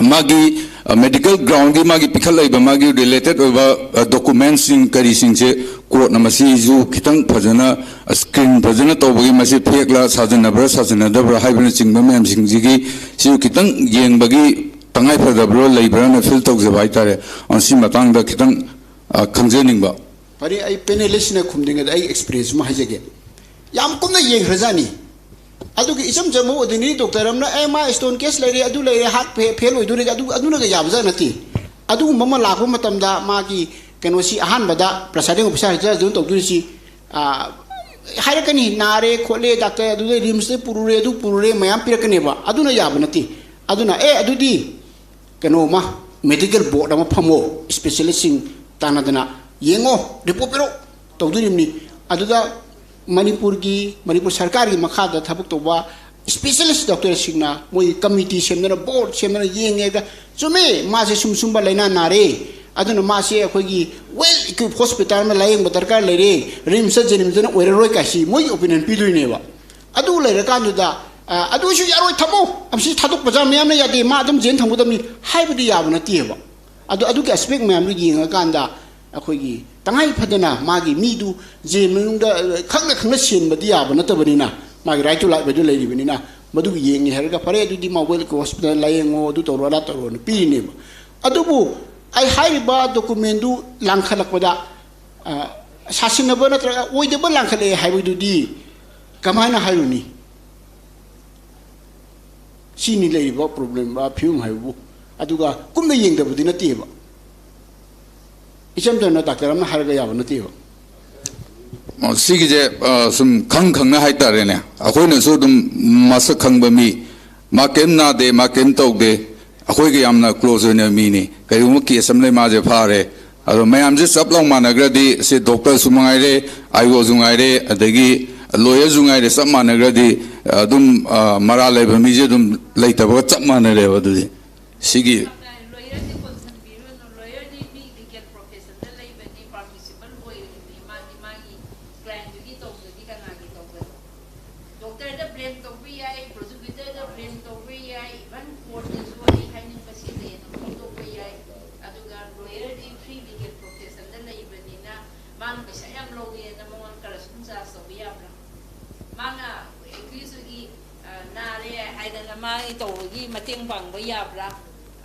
ꯃꯥꯒꯤ, ꯑ, ꯃꯦꯗꯤꯀꯦꯜ ꯒ꯭ꯔꯥꯎꯟꯒꯤ ꯃꯥꯒꯤ ꯄꯤꯈꯠꯂꯛꯏꯕ ꯃꯥꯒꯤ ꯔꯤꯂꯦꯇꯦꯠ ꯑꯣꯏꯕ, ꯑ, ꯗꯣꯀꯨꯃꯦꯟꯁꯤꯡ ꯀꯔꯤꯁꯤꯡꯁꯦ ꯀꯣꯔꯠꯅ ꯃꯁꯤꯁꯨ ꯈꯤꯇꯪ ꯐꯖꯅ, ꯑ, ꯁ꯭ꯀ꯭ꯔꯤꯟ ꯐꯖꯅ ꯇꯧꯕꯒꯤ ꯃꯁꯤ ꯐꯦꯛꯂ ꯁꯥꯖꯟꯅꯕ꯭ꯔꯥ ꯁꯥꯖꯟꯅꯗꯕ꯭ꯔꯥ ꯍꯥꯏꯕꯅꯆꯤꯡꯕ ꯃꯌꯥꯝꯁꯤꯡꯁꯤꯒꯤ ꯁꯤꯁꯨ ꯈꯤꯇꯪ ꯌꯦꯡꯕꯒꯤ ꯇꯉꯥꯏ ꯐꯗꯕ꯭ꯔꯣ ꯂꯩꯕ꯭ꯔꯥꯅ ꯐꯤꯜ ꯇꯧꯖꯕ ꯍꯥꯏꯇꯥꯔꯦ꯫ ꯑ, ꯁꯤ ꯃꯇꯥꯡꯗ ꯈꯤꯇꯪ, ꯑ, ꯈꯪꯖꯅꯤꯡꯕ꯫ ꯐꯔꯦ, ꯑꯩ ꯄꯦꯅꯦꯂꯤꯁꯅ ꯈꯨꯝꯗ꯭ꯔꯤꯉꯩꯗ ꯑꯩ ꯑꯦꯛꯁꯄꯤꯔꯤꯌꯦꯟꯁ ꯑꯃ ꯍꯥꯏꯖꯒꯦ꯫ ꯌꯥꯝ ꯀꯨꯞꯅ ꯌꯦꯡꯈ꯭ꯔꯖꯥꯠꯅꯤ꯫ ꯑꯗꯨꯒꯤ ꯏꯆꯝ ꯆꯝꯕ ꯑꯣꯔꯗꯤꯅꯔꯤ ꯗꯣꯛꯇꯔ ꯑꯃꯅ, "ꯑꯦ, ꯃꯥ ꯁ꯭ꯇꯣꯟ ꯀꯦꯁ ꯂꯩꯔꯦ, ꯑꯗꯨ ꯂꯩꯔꯦ, ꯍꯥꯔꯠ ꯐꯦ-, ꯐꯦꯜ ꯑꯣꯏꯗꯣꯔꯦ", ꯑꯗꯨ, ꯑꯗꯨꯅꯒ ꯌꯥꯕꯖꯥꯠ ꯅꯠꯇꯦ꯫ ꯑꯗꯨꯒꯨꯝꯕ ꯑꯃ ꯂꯥꯛꯄ ꯃꯇꯝꯗ ꯃꯥꯒꯤ ꯀꯩꯅꯣꯁꯤ ꯑꯍꯥꯟꯕꯗ ꯄ꯭ꯔꯁꯥꯏꯗꯤꯡ ꯑꯣꯐꯤꯁꯥꯔ ꯍꯦꯗ ꯁꯔꯖꯟ ꯇꯧꯗꯣꯏꯁꯤ, ꯑꯥ, ꯍꯥꯏꯔꯛꯀꯅꯤ, "ꯅꯥꯔꯦ ꯈꯣꯠꯂꯦ, ꯗꯥꯛꯇꯔ ꯑꯗꯨꯗ ꯔꯤꯝꯁꯇ ꯄꯨꯔꯨꯔꯦ, ꯑꯗꯨ ꯄꯨꯔꯨꯔꯦ", ꯃꯌꯥꯝ ꯄꯤꯔꯛꯀꯅꯦꯕ꯫ ꯑꯗꯨꯅ ꯌꯥꯕ ꯅꯠꯇꯦ꯫ ꯑꯗꯨꯅ, "ꯑꯦ, ꯑꯗꯨꯗꯤ ꯀꯩꯅꯣ ꯑꯃ, ꯃꯦꯗꯤꯀꯦꯜ ꯕꯣꯔꯗ ꯑꯃ ꯐꯝꯃꯣ, ꯏꯁꯄꯦꯁꯤꯌꯦꯂꯤꯁꯁꯤꯡ ꯇꯥꯟꯅꯗꯅ ꯌꯦꯡꯉꯣ, ꯔꯤꯄꯣꯔꯠ ꯄꯤꯔꯛꯑꯣ", ꯇꯧꯗꯣꯔꯤꯕꯅꯤ꯫ ꯑꯗꯨꯗ ꯃꯅꯤꯄꯨꯔꯒꯤ, ꯃꯅꯤꯄꯨꯔ ꯁꯔꯀꯥꯔꯒꯤ ꯃꯈꯥꯗ ꯊꯕꯛ ꯇꯧꯕ ꯏꯁꯄꯦꯁꯤꯌꯦꯂꯤꯁ ꯗꯣꯛꯇꯔꯁꯤꯡꯅ ꯃꯣꯏ ꯀꯃꯤꯇꯤ ꯁꯦꯝꯗꯅ, ꯕꯣꯔꯗ ꯁꯦꯝꯗꯅ ꯌꯦꯡꯉꯦꯒ, "ꯆꯨꯝꯃꯦ, ꯃꯥꯁꯦ ꯁꯨꯝ ꯁꯨꯝꯕ ꯂꯥꯏꯅꯥ ꯅꯥꯔꯦ, ꯑꯗꯨꯅ ꯃꯥꯁꯦ ꯑꯩꯈꯣꯏꯒꯤ ꯋꯦꯜ ꯏꯀ꯭ꯋꯤꯞ ꯍꯣꯁꯄꯤꯇꯥꯜ ꯑꯃ ꯂꯥꯌꯦꯡꯕ ꯗꯔꯀꯥꯔ ꯂꯩꯔꯦ, ꯔꯤꯝꯁꯇ, ꯖꯦꯅꯤꯝꯁꯇꯅ ꯑꯣꯏꯔꯔꯣꯏ" ꯀꯥꯏꯁꯤ ꯃꯣꯏꯒꯤ ꯑꯣꯄꯤꯅꯤꯌꯟ ꯄꯤꯗꯣꯏꯅꯦꯕ꯫ ꯑꯗꯨ ꯂꯩꯔꯀꯥꯟꯗꯨꯗ, ꯑ, "ꯑꯗꯨꯁꯨ ꯌꯥꯔꯣꯏ, ꯊꯝꯃꯣ, ꯑꯁꯤ ꯊꯥꯗꯣꯛꯄꯁꯦ ꯃꯌꯥꯝꯅ ꯌꯥꯗꯦ, ꯃꯥ ꯑꯗꯨꯝ ꯖꯦꯟ ꯊꯝꯒꯗꯕꯅꯤ" ꯍꯥꯏꯕꯗꯤ ꯌꯥꯕ ꯅꯠꯇꯦꯕ꯫ ꯑꯗꯣ ꯑꯗꯨꯒꯤ ꯑꯦꯁꯄꯦꯛ ꯃꯌꯥꯝꯗꯨ ꯌꯦꯡꯉꯀꯥꯟꯗ ꯑꯩꯈꯣꯏꯒꯤ ꯇꯉꯥꯏ ꯐꯗꯅ ꯃꯥꯒꯤ ꯃꯤꯗꯨ ꯖꯦꯜ ꯃꯅꯨꯡꯗ ꯈꯪꯅ ꯈꯪꯅ ꯁꯦꯟꯕꯗꯤ ꯌꯥꯕ ꯅꯠꯇꯕꯅꯤꯅ, ꯃꯥꯒꯤ right to life ꯍꯥꯏꯗꯨ ꯂꯩꯔꯤꯕꯅꯤꯅ, ꯃꯗꯨꯒꯤ ꯌꯦꯡꯉꯦ ꯍꯥꯏꯔꯒ ꯐꯔꯦ, ꯑꯗꯨꯗꯤ ꯃꯥ ꯋꯦꯜ ꯍꯣꯁꯄꯤꯇꯥꯜ ꯂꯥꯏꯌꯦꯡꯉꯣ, ꯑꯗꯨ ꯇꯧꯔꯣ ꯑꯗꯥ ꯇꯧꯔꯣꯅ ꯄꯤꯔꯤꯅꯦꯕ꯫ ꯑꯗꯨꯕꯨ ꯑꯩ ꯍꯥꯏꯔꯤꯕ document ꯗꯨ ꯂꯥꯡꯈꯠꯂꯛꯄꯗ, ꯑ, ꯁꯥꯁꯤꯟꯅꯕ ꯅꯠꯇ꯭ꯔꯒ ꯑꯣꯏꯗꯕ ꯂꯥꯡꯈꯠꯂꯛꯑꯦ ꯍꯥꯏꯕꯗꯨꯗꯤ ꯀꯃꯥꯏꯅ ꯍꯥꯏꯔꯨꯅꯤ? ꯁꯤꯅꯤ ꯂꯩꯔꯤꯕ problem ꯕ ꯐꯤꯕꯝ ꯍꯥꯏꯕꯕꯨ꯫ ꯑꯗꯨꯒ ꯀꯨꯞꯅ ꯌꯦꯡꯗꯕꯗꯤ ꯅꯠꯇꯦꯕ꯫ ꯏꯆꯝ ꯆꯝꯅ ꯗꯥꯛꯇꯔ ꯑꯃꯅ ꯍꯥꯏꯔꯒ ꯌꯥꯕ ꯅꯠꯇꯦꯕ꯫ ꯑꯣ, ꯁꯤꯒꯤꯁꯦ, ꯑ, ꯁꯨꯝ ꯈꯪ ꯈꯪꯅ ꯍꯥꯏꯇꯥꯔꯦꯅꯦ, ꯑꯩꯈꯣꯏꯅꯁꯨ ꯑꯗꯨꯝ ꯃꯁꯛ ꯈꯪꯕ ꯃꯤ, ꯃꯥ ꯀꯩꯝ ꯅꯥꯗꯦ, ꯃꯥ ꯀꯩꯝ ꯇꯧꯗꯦ, ꯑꯩꯈꯣꯏꯒ ꯌꯥꯝꯅ close ꯑꯣꯏꯅ ꯃꯤꯅꯤ, ꯀꯔꯤꯒꯨꯝꯕ case ꯑꯃ ꯂꯩ ꯃꯥꯁꯦ ꯐꯥꯔꯦ, ꯑꯗꯣ ꯃꯌꯥꯝꯁꯦ ꯆꯞ ꯂꯥꯎ ꯃꯥꯟꯅꯈ꯭ꯔꯗꯤ, ꯁꯤ doctor ꯁꯨ ꯃꯉꯥꯏꯔꯦ, IO ꯁꯨ ꯉꯥꯏꯔꯦ, ꯑꯗꯒꯤ lawyer ꯁꯨ ꯉꯥꯏꯔꯦ, ꯆꯞ ꯃꯥꯟꯅꯈ꯭ꯔꯗꯤ ꯑꯗꯨꯝ, ꯑ, ꯃꯔꯥꯜ ꯂꯩꯕ ꯃꯤꯁꯦ ꯑꯗꯨꯝ ꯂꯩꯇꯕꯒ ꯆꯞ ꯃꯥꯟꯅꯔꯦꯕ꯫ ꯑꯗꯨꯗꯤ ꯁꯤꯒꯤ ꯂꯣꯌꯔꯗꯤ ꯀꯣꯟꯁꯤꯟꯕꯤꯔꯨꯅꯨ, ꯂꯣꯌꯔꯗꯤ ꯃꯤ ꯂꯤꯒꯦꯜ ꯄ꯭ꯔꯣꯐꯦꯁꯟꯗ ꯂꯩꯕꯅꯤ, ꯄꯥꯔꯇꯤꯁꯤꯄꯜ ꯑꯣꯏꯔꯤꯕꯅꯤ, ꯃꯥꯗꯤ ꯃꯥꯒꯤ ꯀ꯭ꯂꯥꯏꯟꯗꯨꯒꯤ ꯇꯧꯗ꯭ꯔꯗꯤ ꯀꯅꯥꯒꯤ ꯇꯧꯒꯅꯤ? ꯗꯣꯛꯇꯔꯗ ꯕ꯭ꯂꯦꯝ ꯇꯧꯕ ꯌꯥꯏ, ꯄ꯭ꯔꯣꯁꯤꯀ꯭ꯌꯨꯇꯔꯗ ꯕ꯭ꯂꯦꯝ ꯇꯧꯕ ꯌꯥꯏ, ꯏꯚꯟ ꯀꯣꯔꯠꯇꯁꯨ ꯑꯩ ꯍꯥꯏꯅꯤꯡꯕ ꯁꯤ ꯂꯩꯌꯦꯅ ꯐꯣꯡꯗꯣꯛꯄ ꯌꯥꯏ꯫ ꯑꯗꯨꯒ ꯂꯣꯌꯔꯗꯤ ꯐ꯭ꯔꯤ ꯂꯤꯒꯦꯜ ꯄ꯭ꯔꯣꯐꯦꯁꯟꯗ ꯂꯩꯕꯅꯤꯅ ꯃꯥꯅ ꯄꯩꯁꯥ ꯌꯥꯝ ꯂꯧꯔꯦꯅ ꯃꯉꯣꯟꯗ ꯀꯔꯞꯁꯟ ꯆꯥꯔꯖ ꯇꯧꯕ ꯌꯥꯕ꯭ꯔꯥ? ꯃꯥꯅ ꯑꯦꯀ꯭ꯌꯨꯁꯇꯨꯒꯤ ꯅꯥꯔꯦ ꯍꯥꯏꯗꯅ ꯃꯥꯒꯤ ꯇꯧꯕꯒꯤ ꯃꯇꯦꯡ ꯄꯥꯡꯕ ꯌꯥꯕ꯭ꯔꯥ?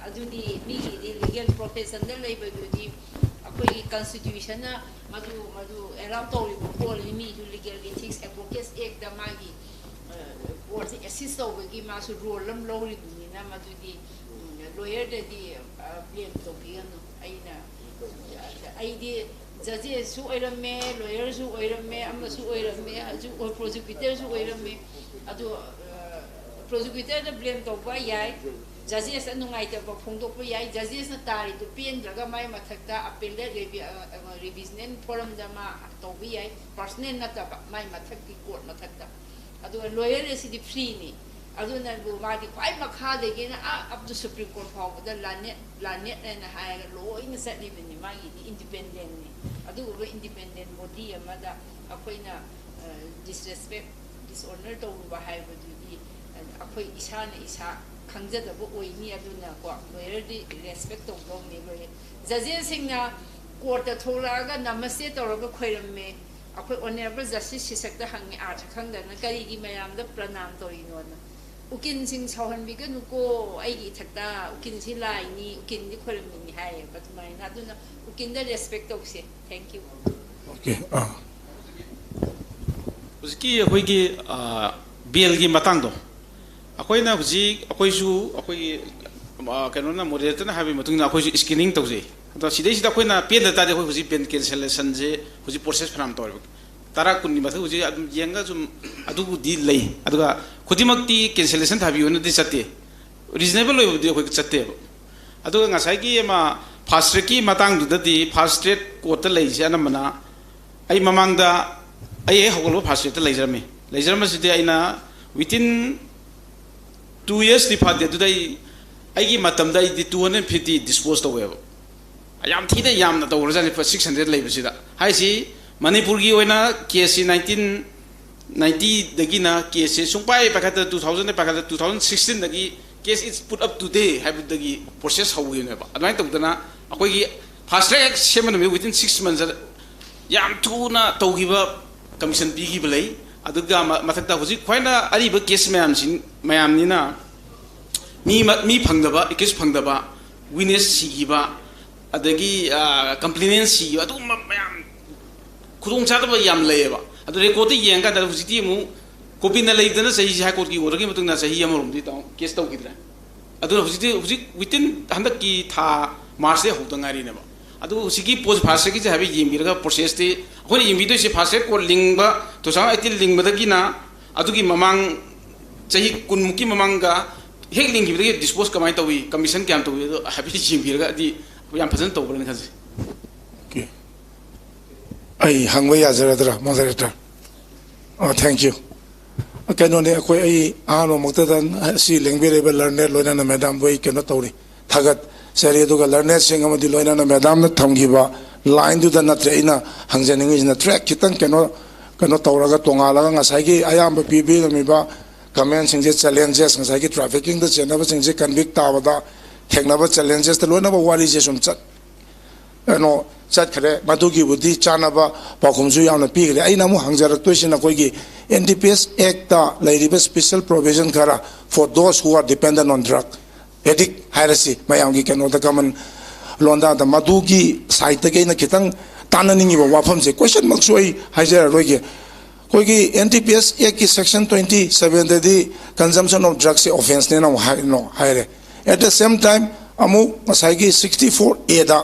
ꯑꯗꯨꯗꯤ ꯃꯤꯒꯤꯗꯤ ꯂꯤꯒꯦꯜ ꯄ꯭ꯔꯣꯐꯦꯁꯟꯗ ꯂꯩꯕꯗꯨꯗꯤ ꯑꯩꯈꯣꯏꯒꯤ ꯀꯟꯁꯇꯤꯇ꯭ꯌꯨꯁꯟꯅ ꯃꯗꯨ ꯃꯗꯨ ꯑꯦꯂꯥꯎ ꯇꯧꯔꯤꯕ ꯄꯣꯠꯅꯤ꯫ ꯃꯤꯁꯨ ꯂꯤꯒꯦꯜ ꯏꯊꯤꯛꯁ ꯑꯦꯗꯚꯣꯀꯦꯠꯁ ꯑꯦꯛꯇ ꯃꯥꯒꯤ ꯀꯣꯔꯠꯁꯦ ꯑꯦꯁꯤꯁ ꯇꯧꯕꯒꯤ ꯃꯥꯁꯨ ꯔꯣꯜ ꯑꯃ ꯂꯧꯔꯤꯕꯅꯤꯅ ꯃꯗꯨꯗꯤ ꯂꯣꯌꯔꯗꯗꯤ ꯕ꯭ꯂꯦꯝ ꯇꯧꯕꯤꯒꯅꯨ꯫ ꯑꯩꯅ ꯑꯩꯗꯤ ꯖꯖꯦꯁꯁꯨ ꯑꯣꯏꯔꯝꯃꯦ, ꯂꯣꯌꯔꯁꯨ ꯑꯣꯏꯔꯝꯃꯦ, ꯑꯃꯁꯨ ꯑꯣꯏꯔꯝꯃꯦ, ꯍꯧꯖꯤꯛ ꯄ꯭ꯔꯣꯁꯤꯀ꯭ꯌꯨꯇꯔꯁꯨ ꯑꯣꯏꯔꯝꯃꯦ꯫ ꯑꯗꯣ ꯄ꯭ꯔꯣꯁꯤꯀ꯭ꯌꯨꯇꯔꯗ ꯕ꯭ꯂꯦꯝ ꯇꯧꯕ ꯌꯥꯏ, ꯖꯖꯦꯁꯇ ꯅꯨꯡꯉꯥꯏꯇꯕ ꯐꯣꯡꯗꯣꯛꯄ ꯌꯥꯏ, ꯖꯖꯦꯁꯅ ꯇꯥꯔꯤꯗꯨ ꯄꯦꯟꯗ꯭ꯔꯒ ꯃꯥꯏ ꯃꯊꯛꯇ ꯑꯄꯦꯂꯦꯠ ꯔꯤꯚꯤꯖꯅꯦꯜ ꯐꯣꯔꯝꯗ ꯃꯥ ꯇꯧꯕ ꯌꯥꯏ, ꯄꯔꯁꯅꯦꯜ ꯅꯠꯇꯕ ꯃꯥꯏ ꯃꯊꯛꯀꯤ ꯀꯣꯔꯠ ꯃꯊꯛꯇ꯫ ꯑꯗꯨꯒ ꯂꯣꯌꯔ ꯑꯁꯤꯗꯤ ꯐ꯭ꯔꯤꯅꯤ꯫ ꯑꯗꯨꯅꯕꯨ ꯃꯥꯗꯤ ꯈ꯭ꯋꯥꯏ ꯃꯈꯥꯗꯒꯤꯅ ꯑꯥ up to Supreme Court ꯐꯥꯎꯕꯗ ꯂꯥꯅꯦꯠ ꯂꯥꯅꯦꯠ ꯍꯥꯏꯅ ꯍꯥꯏꯔꯒ ꯂꯣꯏꯅ ꯆꯠꯂꯤꯕꯅꯤ꯫ ꯃꯥꯒꯤꯗꯤ ꯏꯟꯗꯤꯄꯦꯟꯗꯦꯟꯅꯤ꯫ ꯑꯗꯨꯒꯨꯝꯕ ꯏꯟꯗꯤꯄꯦꯟꯗꯦꯟ ꯕꯣꯗꯤ ꯑꯃꯗ ꯑꯩꯈꯣꯏꯅ ꯗꯤꯁꯔꯦꯁꯄꯦꯛ, ꯗꯤꯁꯑꯣꯅꯔ ꯇꯧꯔꯨꯕ ꯍꯥꯏꯕꯗꯨꯗꯤ ꯑꯩꯈꯣꯏ ꯏꯁꯥꯅ ꯏꯁꯥ ꯈꯪꯖꯗꯕ ꯑꯣꯏꯅꯤ꯫ ꯑꯗꯨꯅꯀꯣ ꯂꯣꯌꯔꯗꯤ ꯔꯦꯁꯄꯦꯛ ꯇꯧꯗꯧꯅꯤ꯫ ꯂꯣꯌꯔ ꯖꯖꯦꯁꯁꯤꯡꯅ ꯀꯣꯔꯠꯇ ꯊꯣꯛꯂꯛꯑꯒ ꯅꯃꯁꯇꯦ ꯇꯧꯔꯒ ꯈꯣꯏꯔꯝꯃꯦ꯫ ꯑꯩꯈꯣꯏ ꯑꯣꯅꯔꯦꯕꯜ ꯖꯁꯇꯤꯁ ꯁꯤꯁꯛꯇ ꯍꯪꯉꯦ, ꯑꯥꯔꯊ ꯈꯪꯗꯅ ꯀꯔꯤꯒꯤ ꯃꯌꯥꯝꯗ ꯄ꯭ꯔꯅꯥꯝ ꯇꯧꯔꯤꯅꯣꯅ꯫ ꯎꯀꯤꯜꯁꯤꯡ ꯁꯥꯎꯍꯟꯕꯤꯒꯅꯨꯀꯣ, ꯑꯩꯒꯤ ꯏꯊꯛꯇ ꯎꯀꯤꯜꯁꯤ ꯂꯥꯏꯅꯤ, ꯎꯀꯤꯜꯗꯤ ꯈꯣꯏꯔꯝꯃꯤꯅꯤ ꯍꯥꯏꯌꯦꯕ꯫ ꯑꯗꯨꯃꯥꯏꯅ, ꯑꯗꯨꯅ ꯎꯀꯤꯜꯗ ꯔꯦꯁꯄꯦꯛ ꯇꯧꯁꯦ꯫ Thank you꯫ Okay, ꯑꯥ꯫ ꯍꯧꯖꯤꯛꯀꯤ ꯑꯩꯈꯣꯏꯒꯤ, ꯑ, ꯕꯦꯜꯒꯤ ꯃꯇꯥꯡꯗꯣ, ꯑꯩꯈꯣꯏꯅ ꯍꯧꯖꯤꯛ, ꯑꯩꯈꯣꯏꯁꯨ, ꯑꯩꯈꯣꯏꯒꯤ, ꯑ, ꯀꯩꯅꯣꯅ, ꯃꯣꯗꯦꯔꯦꯇꯔꯅ ꯍꯥꯏꯕꯒꯤ ꯃꯇꯨꯡ ꯏꯟꯅ ꯑꯩꯈꯣꯏꯁꯨ ꯁ꯭ꯀ꯭ꯔꯤꯅꯤꯡ ꯇꯧꯖꯩ꯫ ꯑꯗꯣ ꯁꯤꯗꯩꯁꯤꯗ ꯑꯩꯈꯣꯏꯅ ꯄꯦꯟꯗ ꯇꯥꯔꯗꯤ ꯑꯩꯈꯣꯏ ꯍꯧꯖꯤꯛ ꯕꯦꯜ ꯀꯦꯟꯁꯦꯂꯦꯁꯟꯁꯦ ꯍꯧꯖꯤꯛ ꯄ꯭ꯔꯣꯁꯦꯁ ꯐꯅꯌꯥꯝ ꯇꯧꯔꯦꯕ꯫ ꯇꯔꯥ, ꯀꯨꯟꯒꯤ ꯃꯊꯛ ꯍꯧꯖꯤꯛ ꯑꯗꯨꯝ ꯌꯦꯡꯉꯒ ꯁꯨꯝ ꯑꯗꯨꯕꯨꯗꯤ ꯂꯩ꯫ ꯑꯗꯨꯒ ꯈꯨꯗꯤꯡꯃꯛꯇꯤ ꯀꯦꯟꯁꯦꯂꯦꯁꯟ ꯊꯥꯕꯤꯌꯨꯅꯗꯤ ꯆꯠꯇꯦ꯫ ꯔꯤꯖꯅꯦꯕꯜ ꯑꯣꯏꯕꯗꯤ ꯑꯩꯈꯣꯏ ꯆꯠꯇꯦꯕ꯫ ꯑꯗꯨꯒ ꯉꯁꯥꯏꯒꯤ ꯑꯃ ꯐꯥꯁ ꯇ꯭ꯔꯦꯛꯀꯤ ꯃꯇꯥꯡꯗꯨꯗꯗꯤ, ꯐꯥꯁ ꯇ꯭ꯔꯦꯛ ꯀꯣꯔꯠꯇ ꯂꯩꯔꯤꯁꯦ ꯑꯅꯝꯕꯅ, ꯑꯩ ꯃꯃꯥꯡꯗ, ꯑꯩ ꯍꯦꯛ ꯍꯧꯒꯠꯂꯛꯄ ꯐꯥꯁ ꯇ꯭ꯔꯦꯛꯇ ꯂꯩꯖꯔꯝꯃꯤ꯫ ꯂꯩꯖꯔꯝꯕꯁꯤꯗꯤ ꯑꯩꯅ within two yearsꯇꯤ ꯐꯥꯗꯦ, ꯑꯗꯨꯗ ꯑꯩ, ꯑꯩꯒꯤ ꯃꯇꯝꯗ ꯑꯩꯗꯤ two hundred fifty dispose ꯇꯧꯋꯦꯕ꯫ ꯌꯥꯝ ꯊꯤꯅ ꯌꯥꯝꯅ ꯇꯧꯈ꯭ꯔꯖꯥꯠꯅꯤ, six hundred ꯂꯩꯕꯁꯤꯗ꯫ ꯍꯥꯏꯁꯤ, ꯃꯅꯤꯄꯨꯔꯒꯤ ꯑꯣꯏꯅ ꯀꯦꯁꯁꯤ nineteen ninety ꯗꯒꯤꯅ ꯀꯦꯁꯁꯦ ꯁꯨꯡꯄꯥꯏ ꯄꯥꯏꯈꯠꯇ, two thousand ꯗ ꯄꯥꯏꯈꯠꯇ, two thousand sixteen ꯗꯒꯤ case is put up today ꯍꯥꯏꯕꯗꯒꯤ ꯄ꯭ꯔꯣꯁꯦꯁ ꯍꯧꯈꯤꯕꯅꯦꯕ꯫ ꯑꯗꯨꯃꯥꯏꯅ ꯇꯧꯗꯅ ꯑꯩꯈꯣꯏꯒꯤ ꯐꯥꯁ ꯇ꯭ꯔꯦꯛ ꯁꯦꯝꯕ ꯅꯨꯃꯤꯠ within six months ꯌꯥꯝ ꯊꯨꯅ ꯇꯧꯈꯤꯕ, ꯀꯃꯤꯁꯟ ꯄꯤꯈꯤꯕ ꯂꯩ꯫ ꯑꯗꯨꯒ ꯃ-, ꯃꯊꯛꯇ ꯍꯧꯖꯤꯛ ꯈ꯭ꯋꯥꯏꯅ ꯑꯔꯤꯕ ꯀꯦꯁ ꯃꯌꯥꯝꯁꯤ, ꯃꯌꯥꯝꯅꯤꯅ ꯃꯤ ꯃ-, ꯃꯤ ꯐꯪꯗꯕ, ꯑꯦꯀ꯭ꯌꯨꯁ ꯐꯪꯗꯕ, ꯋꯤꯠꯅꯦꯁ ꯁꯤꯈꯤꯕ, ꯑꯗꯒꯤ, ꯑ, ꯀꯝꯄ꯭ꯂꯦꯅꯦꯟ ꯁꯤꯈꯤꯕ, ꯑꯗꯨꯒꯨꯝꯕ ꯃꯌꯥꯝ ꯈꯨꯗꯣꯡꯆꯥꯗꯕ ꯌꯥꯝ ꯂꯩꯌꯦꯕ꯫ ꯑꯗꯨ ꯔꯦꯀꯣꯔꯠꯇ ꯌꯦꯡꯉꯀꯥꯟꯗ ꯍꯧꯖꯤꯛꯇꯤ ꯑꯃꯨꯛ ꯀꯣꯕꯤꯗꯅ ꯂꯩꯗꯅ ꯆꯍꯤꯁꯦ, ꯍꯥꯏ ꯀꯣꯔꯠꯀꯤ ꯑꯣꯔꯗꯔꯒꯤ ꯃꯇꯨꯡ ꯏꯟꯅ ꯆꯍꯤ ꯑꯃꯔꯣꯝꯗꯤ ꯇꯧ-, ꯀꯦꯁ ꯇꯧꯈꯤꯗ꯭ꯔꯦ꯫ ꯑꯗꯨꯅ ꯍꯧꯖꯤꯛꯇꯤ, ꯍꯧꯖꯤꯛ within ꯍꯟꯗꯛꯀꯤ ꯊꯥ ꯃꯥꯔꯁꯇꯩ ꯍꯧꯗ ꯉꯥꯏꯔꯤꯅꯦꯕ꯫ ꯑꯗꯨ ꯍꯧꯖꯤꯛꯀꯤ ꯄꯣꯁ ꯐꯥꯁ ꯇ꯭ꯔꯦꯛꯀꯤꯁꯦ ꯍꯥꯏꯐꯦꯠ ꯌꯦꯡꯕꯤꯔꯒ, ꯄ꯭ꯔꯣꯁꯦꯁꯇꯤ ꯑꯩꯈꯣꯏꯅ ꯌꯦꯡꯕꯤꯗꯣꯏꯁꯦ ꯐꯥꯁ ꯇ꯭ꯔꯦꯛ ꯀꯣꯔꯠ ꯂꯤꯡꯕ two thousand eighteen ꯂꯤꯡꯕꯗꯒꯤꯅ ꯑꯗꯨꯒꯤ ꯃꯃꯥꯡ ꯆꯍꯤ ꯀꯨꯟꯃꯨꯛꯀꯤ ꯃꯃꯥꯡꯒ ꯍꯦꯛ ꯂꯤꯡꯈꯤꯕꯗꯒꯤ ꯗꯤꯁꯄꯣꯁ ꯀꯃꯥꯏꯅ ꯇꯧꯏ, ꯀꯃꯤꯁꯟ ꯀꯌꯥꯝ ꯇꯧꯏ, ꯑꯗꯣ ꯍꯥꯏꯐꯦꯠ ꯌꯦꯡꯕꯤꯔꯒꯗꯤ ꯌꯥꯝ ꯐꯖꯅ ꯇꯧꯕ꯭ꯔꯅ ꯈꯟꯖꯩ꯫ Okay. ꯑꯩ ꯍꯪꯕ ꯌꯥꯖꯔꯗ꯭ꯔꯥ, ꯃꯣꯗꯔꯦꯇꯔ? ꯑꯣ, thank you. ꯀꯩꯅꯣꯅꯦ, ꯑꯩꯈꯣꯏ, ꯑꯩ ꯑꯍꯥꯟꯕꯃꯛꯇꯗ ꯁꯤ ꯂꯦꯡꯕꯤꯔꯛꯏꯕ ꯂꯔꯅꯦꯠ ꯂꯣꯏꯅꯅ ꯃꯦꯗꯥꯝꯕꯨ ꯑꯩ ꯀꯩꯅꯣ ꯇꯧꯔꯤ, ꯊꯥꯒꯠꯆꯔꯤ꯫ ꯑꯗꯨꯒ ꯂꯔꯅꯦꯠꯁꯤꯡ ꯑꯃꯗꯤ ꯂꯣꯏꯅꯅ ꯃꯦꯗꯥꯝꯅ ꯊꯝꯈꯤꯕ ꯂꯥꯏꯟꯗꯨꯗ ꯅꯠꯇ꯭ꯔꯦ ꯑꯩꯅ ꯍꯪꯖꯅꯤꯡꯉꯤꯁꯤꯅ, ꯇ꯭ꯔꯦꯛ ꯈꯤꯇꯪ ꯀꯩꯅꯣ, ꯀꯩꯅꯣ ꯇꯧꯔꯒ ꯇꯣꯉꯥꯜꯂꯒ ꯉꯁꯥꯏꯒꯤ ꯑꯌꯥꯝꯕ ꯄꯤꯕꯤꯔꯝꯃꯤꯕ ꯀꯃꯦꯟꯁꯤꯡꯁꯦ, ꯆꯦꯂꯦꯟꯖꯦꯁ, ꯉꯁꯥꯏꯒꯤ ꯇ꯭ꯔꯥꯐꯤꯀꯤꯡꯗ ꯆꯦꯟꯅꯕꯁꯤꯡꯁꯦ ꯀꯟꯚꯤꯛ ꯇꯥꯕꯗ ꯊꯦꯡꯅꯕ ꯆꯦꯂꯦꯟꯖꯦꯁꯇ ꯂꯣꯏꯅꯃꯛ ꯋꯥꯔꯤꯁꯦ ꯁꯨꯝ ꯆꯠ ꯀꯩꯅꯣ ꯆꯠꯈ꯭ꯔꯦ꯫ ꯃꯗꯨꯒꯤꯕꯨꯗꯤ ꯆꯥꯅꯕ ꯄꯥꯎꯈꯨꯝꯁꯨ ꯌꯥꯝꯅ ꯄꯤꯈ꯭ꯔꯦ꯫ ꯑꯩꯅ ꯑꯃꯨꯛ ꯍꯪꯖꯔꯛꯇꯣꯏꯁꯤꯅ ꯑꯩꯈꯣꯏꯒꯤ N D P S Act ꯂꯩꯔꯤꯕ special provision ꯈꯔ, for those who are dependent on drug addict ꯍꯥꯏꯔꯁꯤ, ꯃꯌꯥꯝꯒꯤ ꯀꯩꯅꯣꯗ, common ꯂꯣꯟꯗꯥꯗ, ꯃꯗꯨꯒꯤ side ꯇꯒꯤ ꯑꯩꯅ ꯈꯤꯇꯪ ꯇꯥꯟꯅꯅꯤꯡꯉꯤꯕ ꯋꯥꯐꯝꯁꯦ, question ꯃꯛꯁꯨ ꯑꯩ ꯍꯥꯏꯖꯔꯔꯣꯏꯒꯦ꯫ ꯑꯩꯈꯣꯏꯒꯤ N D P S Act ꯀꯤ section twenty seven ꯗꯗꯤ consumption of drugs say offence ꯅꯦꯅ ꯑꯃꯨꯛ ꯍꯥꯏ-, ꯅꯣ ꯍꯥꯏꯔꯦ꯫ At the same time, ꯑꯃꯨꯛ ꯉꯁꯥꯏꯒꯤ sixty four A ꯗ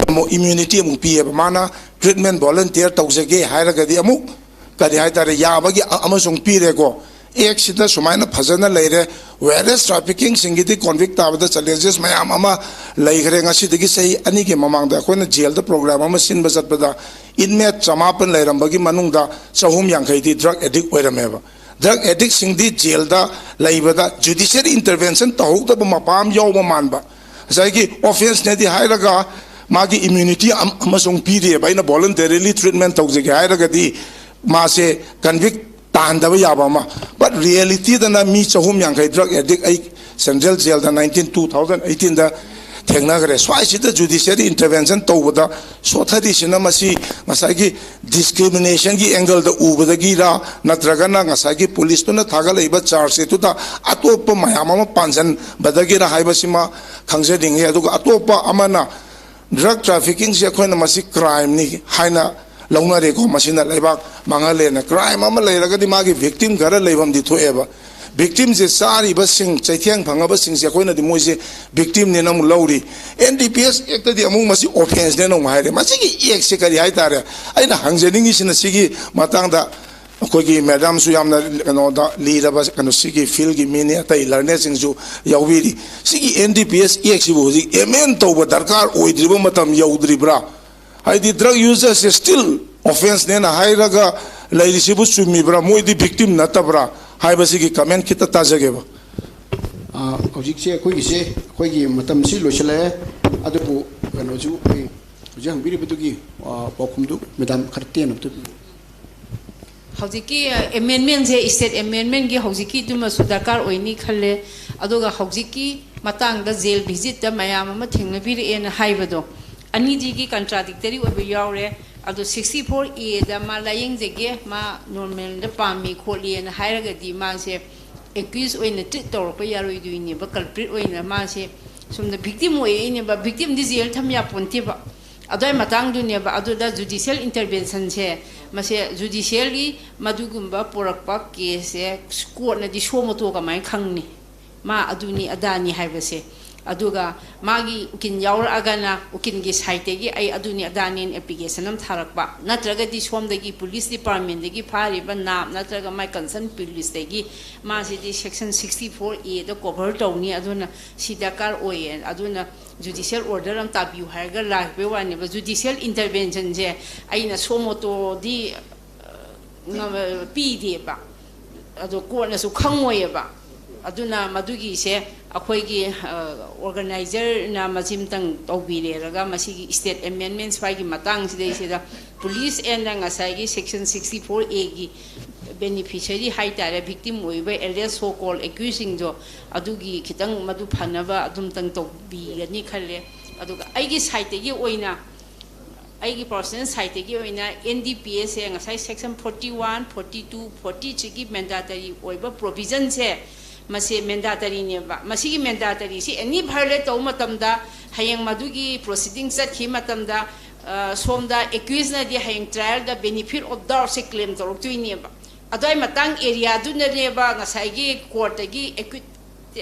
ꯑꯃꯨꯛ immunity ꯑꯃꯨꯛ ꯄꯤꯌꯦꯕ꯫ ꯃꯥꯅ treatment volunteer ꯇꯧꯖꯒꯦ ꯍꯥꯏꯔꯒꯗꯤ ꯑꯃꯨꯛ, ꯀꯔꯤ ꯍꯥꯏꯇꯥꯔꯦ, ꯌꯥꯕꯒꯤ ꯑ-, ꯑꯃꯁꯨ ꯑꯃꯨꯛ ꯄꯤꯔꯦꯀꯣ꯫ Act ꯁꯤꯗ ꯁꯨꯃꯥꯏꯅ ꯐꯖꯅ ꯂꯩꯔꯦ꯫ Whereas trafficking ꯁꯤꯡꯒꯤꯗꯤ convict ꯇꯥꯕꯗ challenges ꯃꯌꯥꯝ ꯑꯃ ꯂꯩꯈ꯭ꯔꯦ꯫ ꯉꯁꯤꯗꯒꯤ ꯆꯍꯤ ꯑꯅꯤꯒꯤ ꯃꯃꯥꯡꯗ ꯑꯩꯈꯣꯏꯅ ꯖꯦꯜꯗ program ꯑꯃ ꯁꯤꯟꯕ ꯆꯠꯄꯗ inmate ꯆꯃꯥꯄꯟ ꯂꯩꯔꯝꯕꯒꯤ ꯃꯅꯨꯡꯗ ꯆꯍꯨꯝ ꯌꯥꯡꯈꯩꯗꯤ drug addict ꯑꯣꯏꯔꯝꯃꯦꯕ꯫ Drug addict ꯁꯤꯡꯗꯤ ꯖꯦꯜꯗ ꯂꯩꯕꯗ judiciary intervention ꯇꯧꯍꯧꯗꯕ ꯃꯄꯥ ꯑꯃ ꯌꯥꯎꯕ ꯃꯥꯟꯕ꯫ ꯉꯁꯥꯏꯒꯤ offence ꯅꯦꯗꯤ ꯍꯥꯏꯔꯒ ꯃꯥꯒꯤ immunity ꯑꯃ-, ꯑꯃꯁꯨ ꯄꯤꯔꯤꯑꯕ꯫ ꯑꯩꯅ voluntarily treatment ꯇꯧꯖꯒꯦ ꯍꯥꯏꯔꯒꯗꯤ ꯃꯥꯁꯦ convict ꯇꯥꯍꯟꯗꯕ ꯌꯥꯕ ꯑꯃ꯫ But reality ꯗꯅ ꯃꯤ ꯆꯍꯨꯝ ꯌꯥꯡꯈꯩ drug addict, ꯑꯩ central jail ꯗ nineteen, two thousand eighteen ꯗ ꯊꯦꯡꯅꯈ꯭ꯔꯦ꯫ ꯁ꯭ꯋꯥꯏꯁꯤꯗ judiciary intervention ꯇꯧꯕꯗ ꯁꯣꯊꯔꯤꯁꯤꯅ ꯃꯁꯤ ꯉꯁꯥꯏꯒꯤ discrimination ꯒꯤ angle ꯗ ꯎꯕꯗꯒꯤꯔ, ꯅꯠꯇ꯭ꯔꯒꯅ ꯉꯁꯥꯏꯒꯤ police ꯇꯨꯅ ꯊꯥꯒꯠꯂꯛꯏꯕ charge sheet ꯇꯨꯗ ꯑꯇꯣꯞꯄ ꯃꯌꯥꯝ ꯑꯃ ꯄꯥꯟꯁꯤꯟꯕꯗꯒꯤꯔ ꯍꯥꯏꯕꯁꯤꯃ ꯈꯪꯖꯅꯤꯡꯉꯤ꯫ ꯑꯗꯨꯒ ꯑꯇꯣꯞꯄ ꯑꯃꯅ, drug trafficking ꯁꯦ ꯑꯩꯈꯣꯏꯅ ꯃꯁꯤ crime ꯅꯤ ꯍꯥꯏꯅ ꯂꯧꯅꯔꯦꯀꯣ꯫ ꯃꯁꯤꯅ ꯂꯩꯕꯥꯛ ꯃꯥꯡꯍꯜꯂꯦꯅ꯫ Crime ꯑꯃ ꯂꯩꯔꯒꯗꯤ ꯃꯥꯒꯤ victim ꯈꯔ ꯂꯩꯐꯝꯗꯤ ꯊꯣꯛꯑꯦꯕ꯫ Victim ꯁꯦ ꯆꯥꯔꯤꯕꯁꯤꯡ, ꯆꯩꯊꯦꯡ ꯐꯪꯉꯕꯁꯤꯡꯁꯦ ꯑꯩꯈꯣꯏꯅꯗꯤ ꯃꯣꯏꯁꯦ victim ꯅꯦꯅ ꯑꯃꯨꯛ ꯂꯧꯔꯤ꯫ N D P S Act ꯇꯗꯤ ꯑꯃꯨꯛ ꯃꯁꯤ offence ꯅꯦꯅ ꯑꯃꯨꯛ ꯍꯥꯏꯔꯦ꯫ ꯃꯁꯤꯒꯤ act ꯁꯦ ꯀꯔꯤ ꯍꯥꯏꯇꯥꯔꯦ? ꯑꯩꯅ ꯍꯪꯖꯅꯤꯡꯉꯤꯁꯤꯅ ꯁꯤꯒꯤ ꯃꯇꯥꯡꯗ ꯑꯩꯈꯣꯏꯒꯤ madam ꯁꯨ ꯌꯥꯝꯅ ꯀꯩꯅꯣꯗ ꯂꯤꯔꯕ ꯀꯩꯅꯣ ꯁꯤꯒꯤ field ꯒꯤ ꯃꯤꯅꯤ, ꯑꯇꯩ learned ꯁꯤꯡꯁꯨ ꯌꯥꯎꯕꯤꯔꯤ꯫ ꯁꯤꯒꯤ N D P S Act ꯁꯤꯕꯨ ꯍꯧꯖꯤꯛ amend ꯇꯧꯕ ꯗꯔꯀꯥꯔ ꯑꯣꯏꯗ꯭ꯔꯤꯕ ꯃꯇꯝ ꯌꯧꯗ꯭ꯔꯤꯕ꯭ꯔꯥ? ꯍꯥꯏꯗꯤ drug user ꯁꯦ still offence ꯅꯦꯅ ꯍꯥꯏꯔꯒ ꯂꯩꯔꯤꯁꯤꯕꯨ ꯆꯨꯝꯃꯤꯕ꯭ꯔꯥ? ꯃꯣꯏꯗꯤ victim ꯅꯠꯇꯕ꯭ꯔꯥ? ꯍꯥꯏꯕꯁꯤꯒꯤ comment ꯈꯤꯇ ꯇꯥꯖꯒꯦꯕ꯫ ꯑ, ꯍꯧꯖꯤꯛꯁꯦ ꯑꯩꯈꯣꯏꯒꯤꯁꯦ, ꯑꯩꯈꯣꯏꯒꯤ ꯃꯇꯝꯁꯤ ꯂꯣꯏꯁꯤꯜꯂꯛꯑꯦ꯫ ꯑꯗꯨꯕꯨ ꯀꯩꯅꯣꯁꯨ ꯑꯩ ꯍꯧꯖꯤꯛ ꯍꯪꯕꯤꯔꯤꯕꯗꯨꯒꯤ, ꯑ, ꯄꯥꯎꯈꯨꯝꯗꯨ madam ꯈꯔ ꯇꯦꯟꯅ ꯑꯝꯇ ꯄꯤꯕꯤꯌꯨ꯫ ꯍꯧꯖꯤꯛꯀꯤ, ꯑ, amendment ꯁꯦ, state amendment ꯀꯤ ꯍꯧꯖꯤꯛꯀꯤꯗꯨꯃꯁꯨ ꯗꯔꯀꯥꯔ ꯑꯣꯏꯅꯤ ꯈꯜꯂꯦ꯫ ꯑꯗꯨꯒ ꯍꯧꯖꯤꯛꯀꯤ ꯃꯇꯥꯡꯗ jail visit ꯇ ꯃꯌꯥꯝ ꯑꯃ ꯊꯦꯡꯅꯕꯤꯔꯛꯑꯦꯅ ꯍꯥꯏꯕꯗꯣ, ꯑꯅꯤꯁꯤꯒꯤ ꯀꯟꯇ꯭ꯔꯥꯗꯤꯛꯇꯔꯤ ꯑꯣꯏꯕ ꯌꯥꯎꯔꯦ꯫ ꯑꯗꯣ ꯁꯤꯛꯁꯇꯤ ꯐꯣꯔ ꯑꯦꯗ ꯃꯥ ꯂꯥꯏꯌꯦꯡꯖꯒꯦ, ꯃꯥ ꯅꯣꯔꯃꯦꯜꯗ ꯄꯥꯝꯃꯤ ꯈꯣꯠꯂꯤꯅ ꯍꯥꯏꯔꯒꯗꯤ ꯃꯥꯁꯦ ꯑꯦꯀ꯭ꯌꯨꯁ ꯑꯣꯏꯅ ꯇ꯭ꯔꯤꯠ ꯇꯧꯔꯛꯄ ꯌꯥꯔꯣꯏꯗꯣꯏꯅꯦꯕ꯫ ꯀꯜꯄ꯭ꯔꯤꯠ ꯑꯣꯏꯅ ꯃꯥꯁꯦ ꯁꯣꯝꯗ ꯚꯤꯛꯇꯤꯝ ꯑꯣꯏꯔꯛꯏꯅꯦꯕ꯫ ꯚꯤꯛꯇꯤꯝꯗꯤ ꯖꯦꯜ ꯊꯝ ꯌꯥꯄꯣꯟꯇꯦꯕ꯫ ꯑꯗꯨꯋꯥꯏ ꯃꯇꯥꯡꯗꯨꯅꯦꯕ꯫ ꯑꯗꯨꯗ ꯖꯨꯗꯤꯁꯤꯌꯦꯜ ꯏꯟꯇꯔꯚꯦꯟꯁꯟꯁꯦ ꯃꯁꯦ ꯖꯨꯗꯤꯁꯤꯌꯦꯜꯒꯤ ꯃꯗꯨꯒꯨꯝꯕ ꯄꯣꯔꯛꯄ ꯀꯦꯁꯁꯦ ꯀꯣꯔꯠꯅꯗꯤ ꯁꯣ ꯃꯣꯇꯣ ꯀꯃꯥꯏꯅ ꯈꯪꯅꯤ? ꯃꯥ ꯑꯗꯨꯅꯤ ꯑꯗꯥꯅꯤ ꯍꯥꯏꯕꯁꯦ꯫ ꯑꯗꯨꯒ ꯃꯥꯒꯤ ꯎꯀꯤꯜ ꯌꯥꯎꯔꯛꯑꯒꯅ ꯎꯀꯤꯜꯒꯤ ꯁꯥꯏꯠꯇꯒꯤ ꯑꯩ ꯑꯗꯨꯅꯤ ꯑꯗꯥꯅꯤꯅ ꯑꯦꯄ꯭ꯂꯤꯀꯦꯁꯟ ꯑꯃ ꯊꯥꯔꯛꯄ, ꯅꯠꯇ꯭ꯔꯒꯗꯤ ꯁꯣꯝꯗꯒꯤ ꯄꯨꯂꯤꯁ ꯗꯤꯄꯥꯔꯠꯃꯦꯟꯗꯒꯤ ꯐꯥꯔꯤꯕ ꯅꯥꯞ ꯅꯠꯇ꯭ꯔꯒ ꯃꯥꯏ ꯀꯟꯁꯔꯟ ꯄꯨꯂꯤꯁꯇꯒꯤ ꯃꯥꯁꯤꯗꯤ ꯁꯦꯛꯁꯟ ꯁꯤꯛꯁꯇꯤ ꯐꯣꯔ ꯑꯦꯗ ꯀꯣꯚꯔ ꯇꯧꯅꯤ, ꯑꯗꯨꯅ ꯁꯤ ꯗꯔꯀꯥꯔ ꯑꯣꯏꯌꯦ, ꯑꯗꯨꯅ ꯖꯨꯗꯤꯁꯤꯌꯦꯜ ꯑꯣꯔꯗꯔ ꯑꯃ ꯇꯥꯕꯤꯌꯨ ꯍꯥꯏꯔꯒ ꯂꯥꯛꯄꯩ ꯋꯥꯅꯦꯕ꯫ ꯖꯨꯗꯤꯁꯤꯌꯦꯜ ꯏꯟꯇꯔꯚꯦꯟꯁꯟꯁꯦ ꯑꯩꯅ ꯁꯣ ꯃꯣꯇꯣꯗꯤ ꯉꯝ-, ꯄꯤꯗꯦꯕ, ꯑꯗꯣ ꯀꯣꯔꯠꯅꯁꯨ ꯈꯪꯉꯣꯏꯌꯦꯕ꯫ ꯑꯗꯨꯅ ꯃꯗꯨꯒꯤꯁꯦ ꯑꯩꯈꯣꯏꯒꯤ, ꯑ, ꯑꯣꯔꯒꯅꯥꯏꯖꯔꯅ ꯃꯁꯤꯝꯇꯪ ꯇꯧꯕꯤꯔꯦꯔꯒ ꯃꯁꯤꯒꯤ ꯁ꯭ꯇꯦꯠ ꯑꯦꯃꯦꯟꯃꯦꯟ ꯁ꯭ꯋꯥꯏꯒꯤ ꯃꯇꯥꯡꯁꯤꯗꯩꯁꯤꯗ ꯄꯨꯂꯤꯁ ꯑꯦꯟꯗ ꯉꯁꯥꯏꯒꯤ ꯁꯦꯛꯁꯟ ꯁꯤꯛꯁꯇꯤ ꯐꯣꯔ ꯑꯦꯒꯤ ꯕꯦꯅꯤꯐꯤꯁꯔꯤ ꯍꯥꯏꯇꯥꯔꯦ, ꯚꯤꯛꯇꯤꯝ ꯑꯣꯏꯕ ꯑꯦꯂꯦꯖ ꯁꯣ ꯀꯣꯜ ꯑꯦꯀ꯭ꯌꯨꯁꯁꯤꯡꯗꯣ ꯑꯗꯨꯒꯤ ꯈꯤꯇꯪ ꯃꯗꯨ ꯐꯅꯕ ꯑꯗꯨꯝꯇꯪ ꯇꯧꯕꯤꯒꯅꯤ ꯈꯜꯂꯦ꯫ ꯑꯗꯨꯒ ꯑꯩꯒꯤ ꯁꯥꯏꯠꯇꯒꯤ ꯑꯣꯏꯅ ꯑꯩꯒꯤ ꯄꯔꯁꯣꯅꯦꯜ ꯁꯥꯏꯠꯇꯒꯤ ꯑꯣꯏꯅ ꯑꯦꯟ ꯗꯤ ꯄꯤ ꯑꯦꯁꯁꯦ ꯉꯁꯥꯏ section forty one, forty two, forty ꯊ꯭ꯔꯤꯒꯤ ꯃꯦꯟꯗꯥꯇꯔꯤ ꯑꯣꯏꯕ ꯄ꯭ꯔꯣꯚꯤꯖꯟꯁꯦ ꯃꯁꯦ ꯃꯦꯟꯗꯥꯇꯔꯤꯅꯦꯕ꯫ ꯃꯁꯤꯒꯤ ꯃꯦꯟꯗꯥꯇꯔꯤꯁꯤ ꯑꯦꯅꯤ ꯚꯥꯏꯑꯣꯂꯦꯠ ꯇꯧꯕ ꯃꯇꯝꯗ ꯍꯌꯦꯡ ꯃꯗꯨꯒꯤ ꯄ꯭ꯔꯣꯁꯤꯗꯤꯡ ꯆꯠꯈꯤꯕ ꯃꯇꯝꯗ, ꯑ, ꯁꯣꯝꯗ ꯑꯦꯀ꯭ꯌꯨꯁꯅꯗꯤ ꯍꯌꯦꯡ ꯇ꯭ꯔꯥꯏꯌꯦꯜꯗ ꯕꯦꯅꯤꯐꯤꯠ ꯑꯣꯐ ꯗꯥꯎꯠꯁꯦ ꯀ꯭ꯂꯦꯝ ꯇꯧꯔꯛꯇꯣꯏꯅꯦꯕ꯫ ꯑꯗꯨꯋꯥꯏ ꯃꯇꯥꯡ ꯑꯦꯔꯤꯌꯥꯗꯨꯅꯅꯦꯕ ꯉꯁꯥꯏꯒꯤ ꯀꯣꯔꯠꯇꯒꯤ ꯑꯦꯀ꯭ꯌꯨꯠ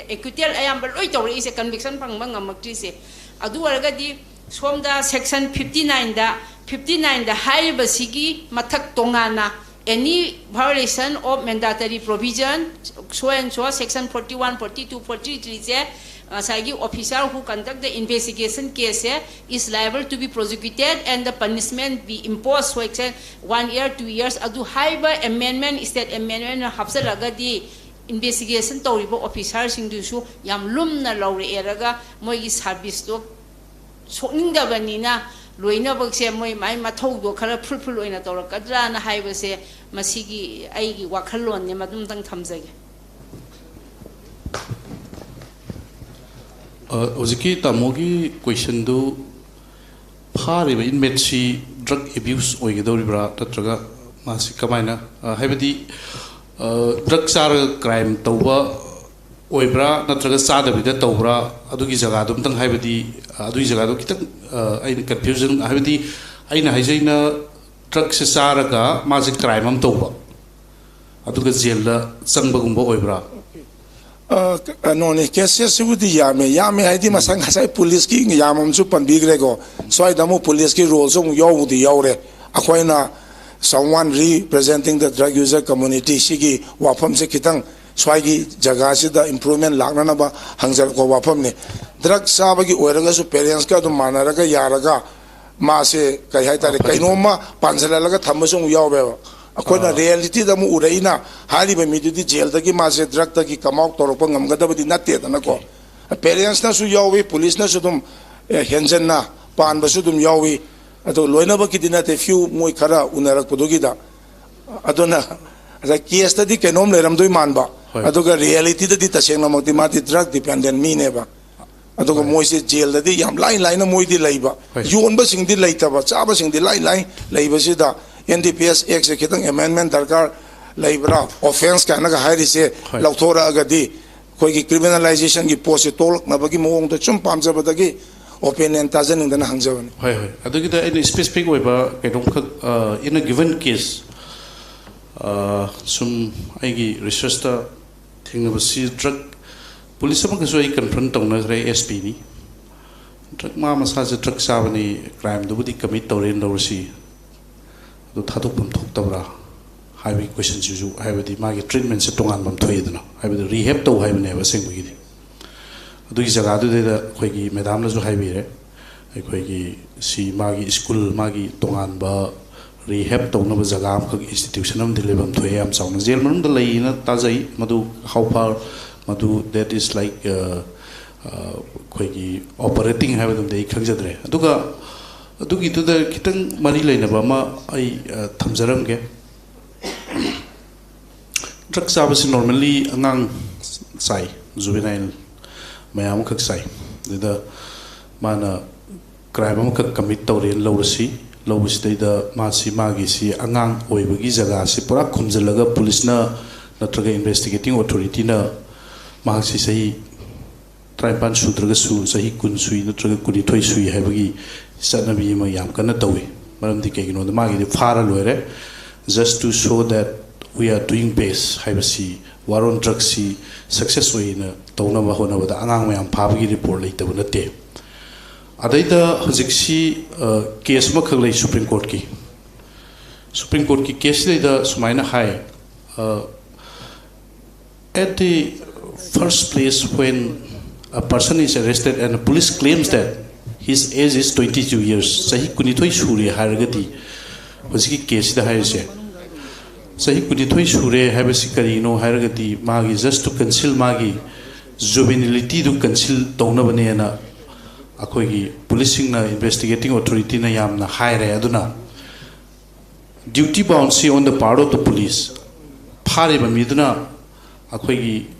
ꯑꯦꯀ꯭ꯋꯤꯇꯦꯜ ꯑꯌꯥꯝꯕ ꯂꯣꯏ ꯇꯧꯔꯛꯏꯁꯦ, ꯀꯟꯚꯤꯛꯁꯟ ꯐꯪꯕ ꯉꯝꯃꯛꯇ꯭ꯔꯤꯁꯦ꯫ ꯑꯗꯨ ꯑꯣꯏꯔꯒꯗꯤ ꯁꯣꯝꯗ ꯁꯦꯛꯁꯟ ꯐꯤꯐꯇꯤ ꯅꯥꯏꯟꯗ, ꯐꯤꯐꯇꯤ ꯅꯥꯏꯟꯗ ꯍꯥꯏꯔꯤꯕꯁꯤꯒꯤ ꯃꯊꯛ ꯇꯣꯉꯥꯟꯅ any violation of mandatory provision, so and so, section forty one, forty two, forty three ꯁꯦ ꯉꯁꯥꯏꯒꯤ officer who conduct the investigation case say is liable to be prosecuted and the punishment be imposed, so section one year, two years, ꯑꯗꯨ ꯍꯥꯏꯕ ꯑꯦꯃꯦꯟꯃꯦꯟ, state ꯑꯦꯃꯦꯟꯃꯦꯟ ꯍꯥꯞꯆꯤꯜꯂꯒꯗꯤ investigation ꯇꯧꯔꯤꯕ ꯑꯣꯐꯤꯁꯥꯔꯁꯤꯡꯗꯨꯁꯨ ꯌꯥꯝ ꯂꯨꯝꯅ ꯂꯧꯔꯛꯑꯦꯔꯒ ꯃꯣꯏꯒꯤ ꯁꯥꯔꯚꯤꯁꯇꯣ ꯁꯣꯛꯅꯤꯡꯗꯕꯅꯤꯅ ꯂꯣꯏꯅꯃꯛꯁꯦ ꯃꯣꯏ ꯃꯥꯏ ꯃꯊꯧꯗꯣ ꯈꯔ fulfil ꯑꯣꯏꯅ ꯇꯧꯔꯛꯀꯗ꯭ꯔꯥꯅ ꯍꯥꯏꯕꯁꯦ ꯃꯁꯤꯒꯤ ꯑꯩꯒꯤ ꯋꯥꯈꯜꯂꯣꯟꯅꯦ, ꯃꯗꯨꯝꯇꯪ ꯊꯝꯖꯒꯦ꯫ ꯑ, ꯍꯧꯖꯤꯛꯀꯤ ꯇꯥꯃꯣꯒꯤ ꯀꯣꯏꯁꯟꯗꯨ ꯐꯥꯔꯤꯕ ꯏꯟꯃꯦꯠꯁꯤ ꯗ꯭ꯔꯒ ꯑꯦꯕ꯭ꯌꯨꯁ ꯑꯣꯏꯒꯗꯧꯔꯤꯕ꯭ꯔꯥ, ꯅꯠꯇ꯭ꯔꯒ ꯃꯥꯁꯤ ꯀꯃꯥꯏꯅ, ꯑ, ꯍꯥꯏꯕꯗꯤ, ꯑ, ꯗ꯭ꯔꯒ ꯆꯥꯔꯒ ꯀ꯭ꯔꯥꯏꯝ ꯇꯧꯕ ꯑꯣꯏꯕ꯭ꯔꯥ, ꯅꯠꯇ꯭ꯔꯒ ꯆꯥꯗꯕꯤꯗ ꯇꯧꯕ꯭ꯔꯥ? ꯑꯗꯨꯒꯤ ꯖꯒꯥꯗꯣ ꯑꯝꯇꯪ, ꯍꯥꯏꯕꯗꯤ, ꯑ, ꯑꯗꯨꯒꯤ ꯖꯒꯥꯗꯣ ꯈꯤꯇꯪ, ꯑ, ꯑꯩꯅ ꯀꯟꯐ꯭ꯌꯨꯖꯟ, ꯍꯥꯏꯕꯗꯤ, ꯑꯩꯅ ꯍꯥꯏꯖꯩꯅ, ꯗ꯭ꯔꯒꯁꯦ ꯆꯥꯔꯒ ꯃꯥꯁꯦ ꯀ꯭ꯔꯥꯏꯝ ꯑꯃ ꯇꯧꯕ, ꯑꯗꯨꯒ ꯖꯦꯜꯗ ꯆꯪꯕꯒꯨꯝꯕ ꯑꯣꯏꯕ꯭ꯔꯥ? ꯑ, ꯀꯩꯅꯣꯅꯤ, ꯀꯦꯁꯦꯁꯁꯤꯕꯨꯗꯤ ꯌꯥꯝꯃꯦ꯫ ꯌꯥꯝꯃꯦ ꯍꯥꯏꯗꯤ ꯃꯁꯥ ꯉꯁꯥꯏ ꯄꯨꯂꯤꯁꯀꯤ ꯌꯥꯝ ꯑꯃꯁꯨ ꯄꯟꯕꯤꯈ꯭ꯔꯦꯀꯣ꯫ ꯁ꯭ꯋꯥꯏꯗ ꯑꯃꯨꯛ ꯄꯨꯂꯤꯁꯀꯤ ꯔꯣꯜꯁꯨ ꯑꯃꯨꯛ ꯌꯥꯎꯕꯨꯗꯤ ꯌꯥꯎꯔꯦ꯫ ꯑꯩꯈꯣꯏꯅ someone representing the drug user community ꯁꯤꯒꯤ ꯋꯥꯐꯝꯁꯦ ꯈꯤꯇꯪ ꯁ꯭ꯋꯥꯏꯒꯤ ꯖꯒꯥꯁꯤꯗ ꯏꯝꯄ꯭ꯔꯨꯚꯃꯦꯟ ꯂꯥꯛꯅꯅꯕ ꯍꯪꯖꯔꯛꯄ ꯋꯥꯐꯝꯅꯤ꯫ ꯗ꯭ꯔꯒ ꯆꯥꯕꯒꯤ ꯑꯣꯏꯔꯒꯁꯨ ꯄꯦꯔꯦꯟꯁꯀ ꯑꯗꯨꯝ ꯃꯥꯟꯅꯔꯒ ꯌꯥꯔꯒ ꯃꯥꯁꯦ ꯀꯩ ꯍꯥꯏꯇꯥꯔꯦ, ꯀꯩꯅꯣꯝꯃ ꯄꯥꯟꯁꯤꯜꯍꯜꯂꯒ ꯊꯝꯕꯁꯨ ꯑꯃꯨꯛ ꯌꯥꯎꯔꯦꯕ꯫ ꯑꯩꯈꯣꯏꯅ ꯔꯤꯌꯦꯂꯤꯇꯤꯗ ꯑꯃꯨꯛ ꯎꯔꯛꯏꯅ, ꯍꯥꯏꯔꯤꯕ ꯃꯤꯗꯨꯗꯤ ꯖꯦꯜꯗꯒꯤ ꯃꯥꯁꯦ ꯗ꯭ꯔꯒꯇꯒꯤ ꯀꯝ ꯑꯥꯎꯠ ꯇꯧꯔꯛꯄ ꯉꯝꯒꯗꯕꯗꯤ ꯅꯠꯇꯦꯗꯅꯀꯣ꯫ ꯄꯦꯔꯦꯟꯁꯅꯁꯨ ꯌꯥꯎꯏ, ꯄꯨꯂꯤꯁꯅꯁꯨ ꯑꯗꯨꯝ, ꯑꯦ, ꯍꯦꯟꯖꯟꯅ ꯄꯥꯟꯕꯁꯨ ꯑꯗꯨꯝ ꯌꯥꯎꯏ꯫ ꯑꯗꯣ ꯂꯣꯏꯅꯃꯛꯀꯤꯗꯤ ꯅꯠꯇꯦ, ꯐ꯭ꯌꯨ ꯃꯣꯏ ꯈꯔ ꯎꯅꯔꯛꯄꯗꯨꯒꯤꯗ꯫ ꯑꯗꯨꯅ ꯉꯁꯥꯏ ꯀꯦꯁꯇꯗꯤ ꯀꯩꯅꯣꯝ ꯂꯩꯔꯝꯗꯣꯏ ꯃꯥꯟꯕ, ꯍꯣꯏ꯫ ꯑꯗꯨꯒ ꯔꯤꯌꯦꯂꯤꯇꯤꯗꯗꯤ ꯇꯁꯦꯡꯅꯃꯛꯇꯤ ꯃꯥꯗꯤ ꯗ꯭ꯔꯒ ꯗꯤꯄꯦꯟꯗꯦꯟ ꯃꯤꯅꯦꯕ꯫ ꯑꯗꯨꯒ ꯃꯣꯏꯁꯦ ꯖꯦꯜꯗꯗꯤ ꯌꯥꯝ ꯂꯥꯏ ꯂꯥꯏꯅ ꯃꯣꯏꯗꯤ ꯂꯩꯕ, ꯍꯣꯏ꯫ ꯌꯣꯟꯕꯁꯤꯡꯗꯤ ꯂꯩꯇꯕ, ꯆꯥꯕꯁꯤꯡꯗꯤ ꯂꯥꯏ ꯂꯥꯏ ꯂꯩꯕꯁꯤꯗ ꯑꯦꯟ ꯗꯤ ꯄꯤ ꯑꯦꯁ ꯑꯦꯛꯁꯦ ꯈꯤꯇꯪ ꯑꯦꯃꯦꯟꯃꯦꯟ ꯗꯔꯀꯥꯔ ꯂꯩꯕ꯭ꯔꯥ? ꯑꯣꯐꯦꯟꯁ ꯀꯥꯏꯅꯒ ꯍꯥꯏꯔꯤꯁꯦ ꯍꯣꯏ꯫ ꯂꯧꯊꯣꯔꯛꯑꯒꯗꯤ ꯑꯩꯈꯣꯏꯒꯤ ꯀ꯭ꯔꯤꯃꯤꯅꯦꯂꯥꯏꯖꯦꯁꯟꯒꯤ ꯄꯣꯠꯁꯦ ꯇꯣꯛꯂꯛꯅꯕꯒꯤ ꯃꯑꯣꯡꯗ ꯁꯨꯝ ꯄꯥꯝꯖꯕꯗꯒꯤ ꯑꯣꯄꯤꯅꯤꯌꯟ ꯇꯥꯖꯅꯤꯡꯗꯅ ꯍꯪꯖꯕꯅꯤ꯫ ꯍꯣꯏ, ꯍꯣꯏ꯫ ꯑꯗꯨꯒꯤꯗ ꯑꯩꯅ ꯁ꯭ꯄꯦꯁꯤꯐꯤꯛ ꯑꯣꯏꯕ ꯀꯩꯅꯣꯝꯈꯛ, ꯑ, in a given case, ꯑ, ꯁꯨꯝ ꯑꯩꯒꯤ ꯔꯤꯁꯔꯁꯇ ꯊꯦꯡꯅꯕꯁꯤ, ꯗ꯭ꯔꯒ, ꯄꯨꯂꯤꯁ ꯑꯃꯒꯁꯨ ꯑꯩ ꯀꯟꯐ꯭ꯔꯟ ꯇꯧꯅꯈ꯭ꯔꯦ, ꯑꯦꯁ ꯄꯤꯅꯤ꯫ ꯗ꯭ꯔꯒ, ꯃꯥ ꯃꯁꯥꯁꯦ ꯗ꯭ꯔꯒ ꯆꯥꯕꯅꯤ, ꯀ꯭ꯔꯥꯏꯝꯗꯨꯕꯨꯗꯤ ꯀꯃꯤꯠ ꯇꯧꯔꯦꯅ ꯂꯧꯔꯁꯤ, ꯑꯗꯨ ꯊꯥꯗꯣꯛꯐꯝ ꯊꯣꯛꯇꯕ꯭ꯔꯥ ꯍꯥꯏꯕꯒꯤ ꯀꯣꯏꯁꯟꯁꯤꯁꯨ, ꯍꯥꯏꯕꯗꯤ ꯃꯥꯒꯤ ꯇ꯭ꯔꯤꯠꯃꯦꯟꯁꯦ ꯇꯣꯉꯥꯟꯕ ꯑꯃ ꯊꯣꯛꯏꯗꯅ, ꯍꯥꯏꯕꯗꯤ ꯔꯤꯍꯦꯕ ꯇꯧ ꯍꯥꯏꯕꯅꯦꯕ ꯑꯁꯦꯡꯕꯒꯤꯗꯤ꯫ ꯑꯗꯨꯒꯤ ꯖꯒꯥꯗꯨꯗꯩꯗ ꯑꯩꯈꯣꯏꯒꯤ ꯃꯦꯗꯥꯝꯅꯁꯨ ꯍꯥꯏꯕꯤꯔꯦ, ꯑꯩꯈꯣꯏꯒꯤ ꯁꯤ ꯃꯥꯒꯤ ꯁ꯭ꯀꯨꯜ, ꯃꯥꯒꯤ ꯇꯣꯉꯥꯟꯕ ꯔꯤꯍꯦꯕ ꯇꯧꯅꯕ ꯖꯒꯥ ꯑꯃꯈꯛ, ꯏꯟꯁꯇꯤꯇ꯭ꯌꯨꯁꯟ ꯑꯃꯗꯤ ꯂꯩꯐꯝ ꯊꯣꯛꯑꯦ, ꯌꯥꯝ ꯆꯥꯎꯅ꯫ ꯖꯦꯜ ꯃꯅꯨꯡꯗ ꯂꯩꯅ ꯇꯥꯖꯩ, ꯃꯗꯨ how far, ꯃꯗꯨ that is like, ꯑ, ꯑ, ꯑꯩꯈꯣꯏꯒꯤ ꯑꯣꯄꯔꯦꯇꯤꯡ ꯍꯥꯏꯕꯗꯨꯃꯗꯤ ꯑꯩ ꯈꯪꯖꯗ꯭ꯔꯦ꯫ ꯑꯗꯨꯒ ꯑꯗꯨꯒꯤꯗꯨꯗ ꯈꯤꯇꯪ ꯃꯔꯤ ꯂꯩꯅꯕ ꯑꯃ ꯑꯩ, ꯑ, ꯊꯝꯖꯔꯝꯒꯦ꯫ ꯗ꯭ꯔꯒ ꯆꯥꯕꯁꯤ ꯅꯣꯔꯃꯦꯜꯂꯤ ꯑꯉꯥꯡ ꯆꯥꯏ, ꯖꯨꯕꯦꯅꯥꯏꯜ ꯃꯌꯥꯝ ꯑꯃꯈꯛ ꯆꯥꯏ꯫ ꯑꯗꯨꯗ ꯃꯥꯅ ꯀ꯭ꯔꯥꯏꯝ ꯑꯃꯈꯛ ꯀꯃꯤꯠ ꯇꯧꯔꯦꯅ ꯂꯧꯔꯁꯤ꯫ ꯂꯧꯕꯁꯤꯗꯩꯗ ꯃꯥꯁꯤ, ꯃꯥꯒꯤꯁꯤ ꯑꯉꯥꯡ ꯑꯣꯏꯕꯒꯤ ꯖꯒꯥꯁꯤ ꯄꯨꯔꯥ ꯈꯨꯝꯖꯤꯜꯂꯒ ꯄꯨꯂꯤꯁꯅ ꯅꯠꯇ꯭ꯔꯒ ꯏꯟꯚꯦꯁꯇꯤꯒꯦꯇꯤꯡ ꯑꯣꯊꯣꯔꯤꯇꯤꯅ ꯃꯍꯥꯛꯁꯤ ꯆꯍꯤ ꯇꯔꯥꯅꯤꯄꯥꯟ ꯁꯨꯗ꯭ꯔꯒꯁꯨ ꯆꯍꯤ ꯀꯨꯟ ꯁꯨꯏ ꯅꯠꯇ꯭ꯔꯒ ꯀꯨꯟꯅꯤꯊꯣꯏ ꯁꯨꯏ ꯍꯥꯏꯕꯒꯤ ꯆꯠꯅꯕꯤ ꯑꯃ ꯌꯥꯝ ꯀꯟꯅ ꯇꯧꯏ꯫ ꯃꯔꯝꯗꯤ ꯀꯩꯒꯤꯅꯣꯗ ꯃꯥꯒꯤꯗꯤ ꯐꯥꯔ ꯂꯣꯏꯔꯦ, just to show that we are doing best ꯍꯥꯏꯕꯁꯤ, war on drugsꯁꯤ success ꯑꯣꯏꯅ ꯇꯧꯅꯕ ꯍꯣꯠꯅꯕꯗ ꯑꯉꯥꯡ ꯃꯌꯥꯝ ꯐꯥꯕꯒꯤ ꯔꯤꯄꯣꯔꯠ ꯂꯩꯇꯕ ꯅꯠꯇꯦ꯫ ꯑꯗꯩꯗ ꯍꯧꯖꯤꯛꯁꯤ ꯀꯦꯁ ꯑꯃꯈꯛ ꯂꯩ ꯁꯨꯄ꯭ꯔꯤꯝ ꯀꯣꯔꯠꯀꯤ꯫ ꯁꯨꯄ꯭ꯔꯤꯝ ꯀꯣꯔꯠꯀꯤ ꯀꯦꯁꯁꯤꯗꯩꯗ ꯁꯨꯃꯥꯏꯅ ꯍꯥꯏ, at the first place, when a person is arrested and the police claims that his age is twenty two years, ꯆꯍꯤ ꯀꯨꯟꯅꯤꯊꯣꯏ ꯁꯨꯔꯦ ꯍꯥꯏꯔꯒꯗꯤ, ꯍꯧꯖꯤꯛꯀꯤ ꯀꯦꯁꯁꯤꯗ ꯍꯥꯏꯔꯤꯁꯦ, ꯆꯍꯤ ꯀꯨꯟꯅꯤꯊꯣꯏ ꯁꯨꯔꯦ ꯍꯥꯏꯕꯁꯤ ꯀꯔꯤꯅꯣ ꯍꯥꯏꯔꯒꯗꯤ, ꯃꯥꯒꯤ just to conceal, ꯃꯥꯒꯤ ꯖꯨꯕꯦꯅꯤꯂꯤꯇꯤꯗꯨ ꯀꯟꯁꯤꯜ ꯇꯧꯅꯕꯅꯦꯅ ꯑꯩꯈꯣꯏꯒꯤ ꯄꯨꯂꯤꯁꯁꯤꯡꯅ, ꯏꯟꯚꯦꯁꯇꯤꯒꯦꯇꯤꯡ ꯑꯣꯊꯣꯔꯤꯇꯤꯅ ꯌꯥꯝꯅ ꯍꯥꯏꯔꯦ꯫ ꯑꯗꯨꯅ duty bound ꯁꯤ on the part of the police, ꯐꯥꯔꯤꯕ ꯃꯤꯗꯨꯅ ꯑꯩꯈꯣꯏꯒꯤ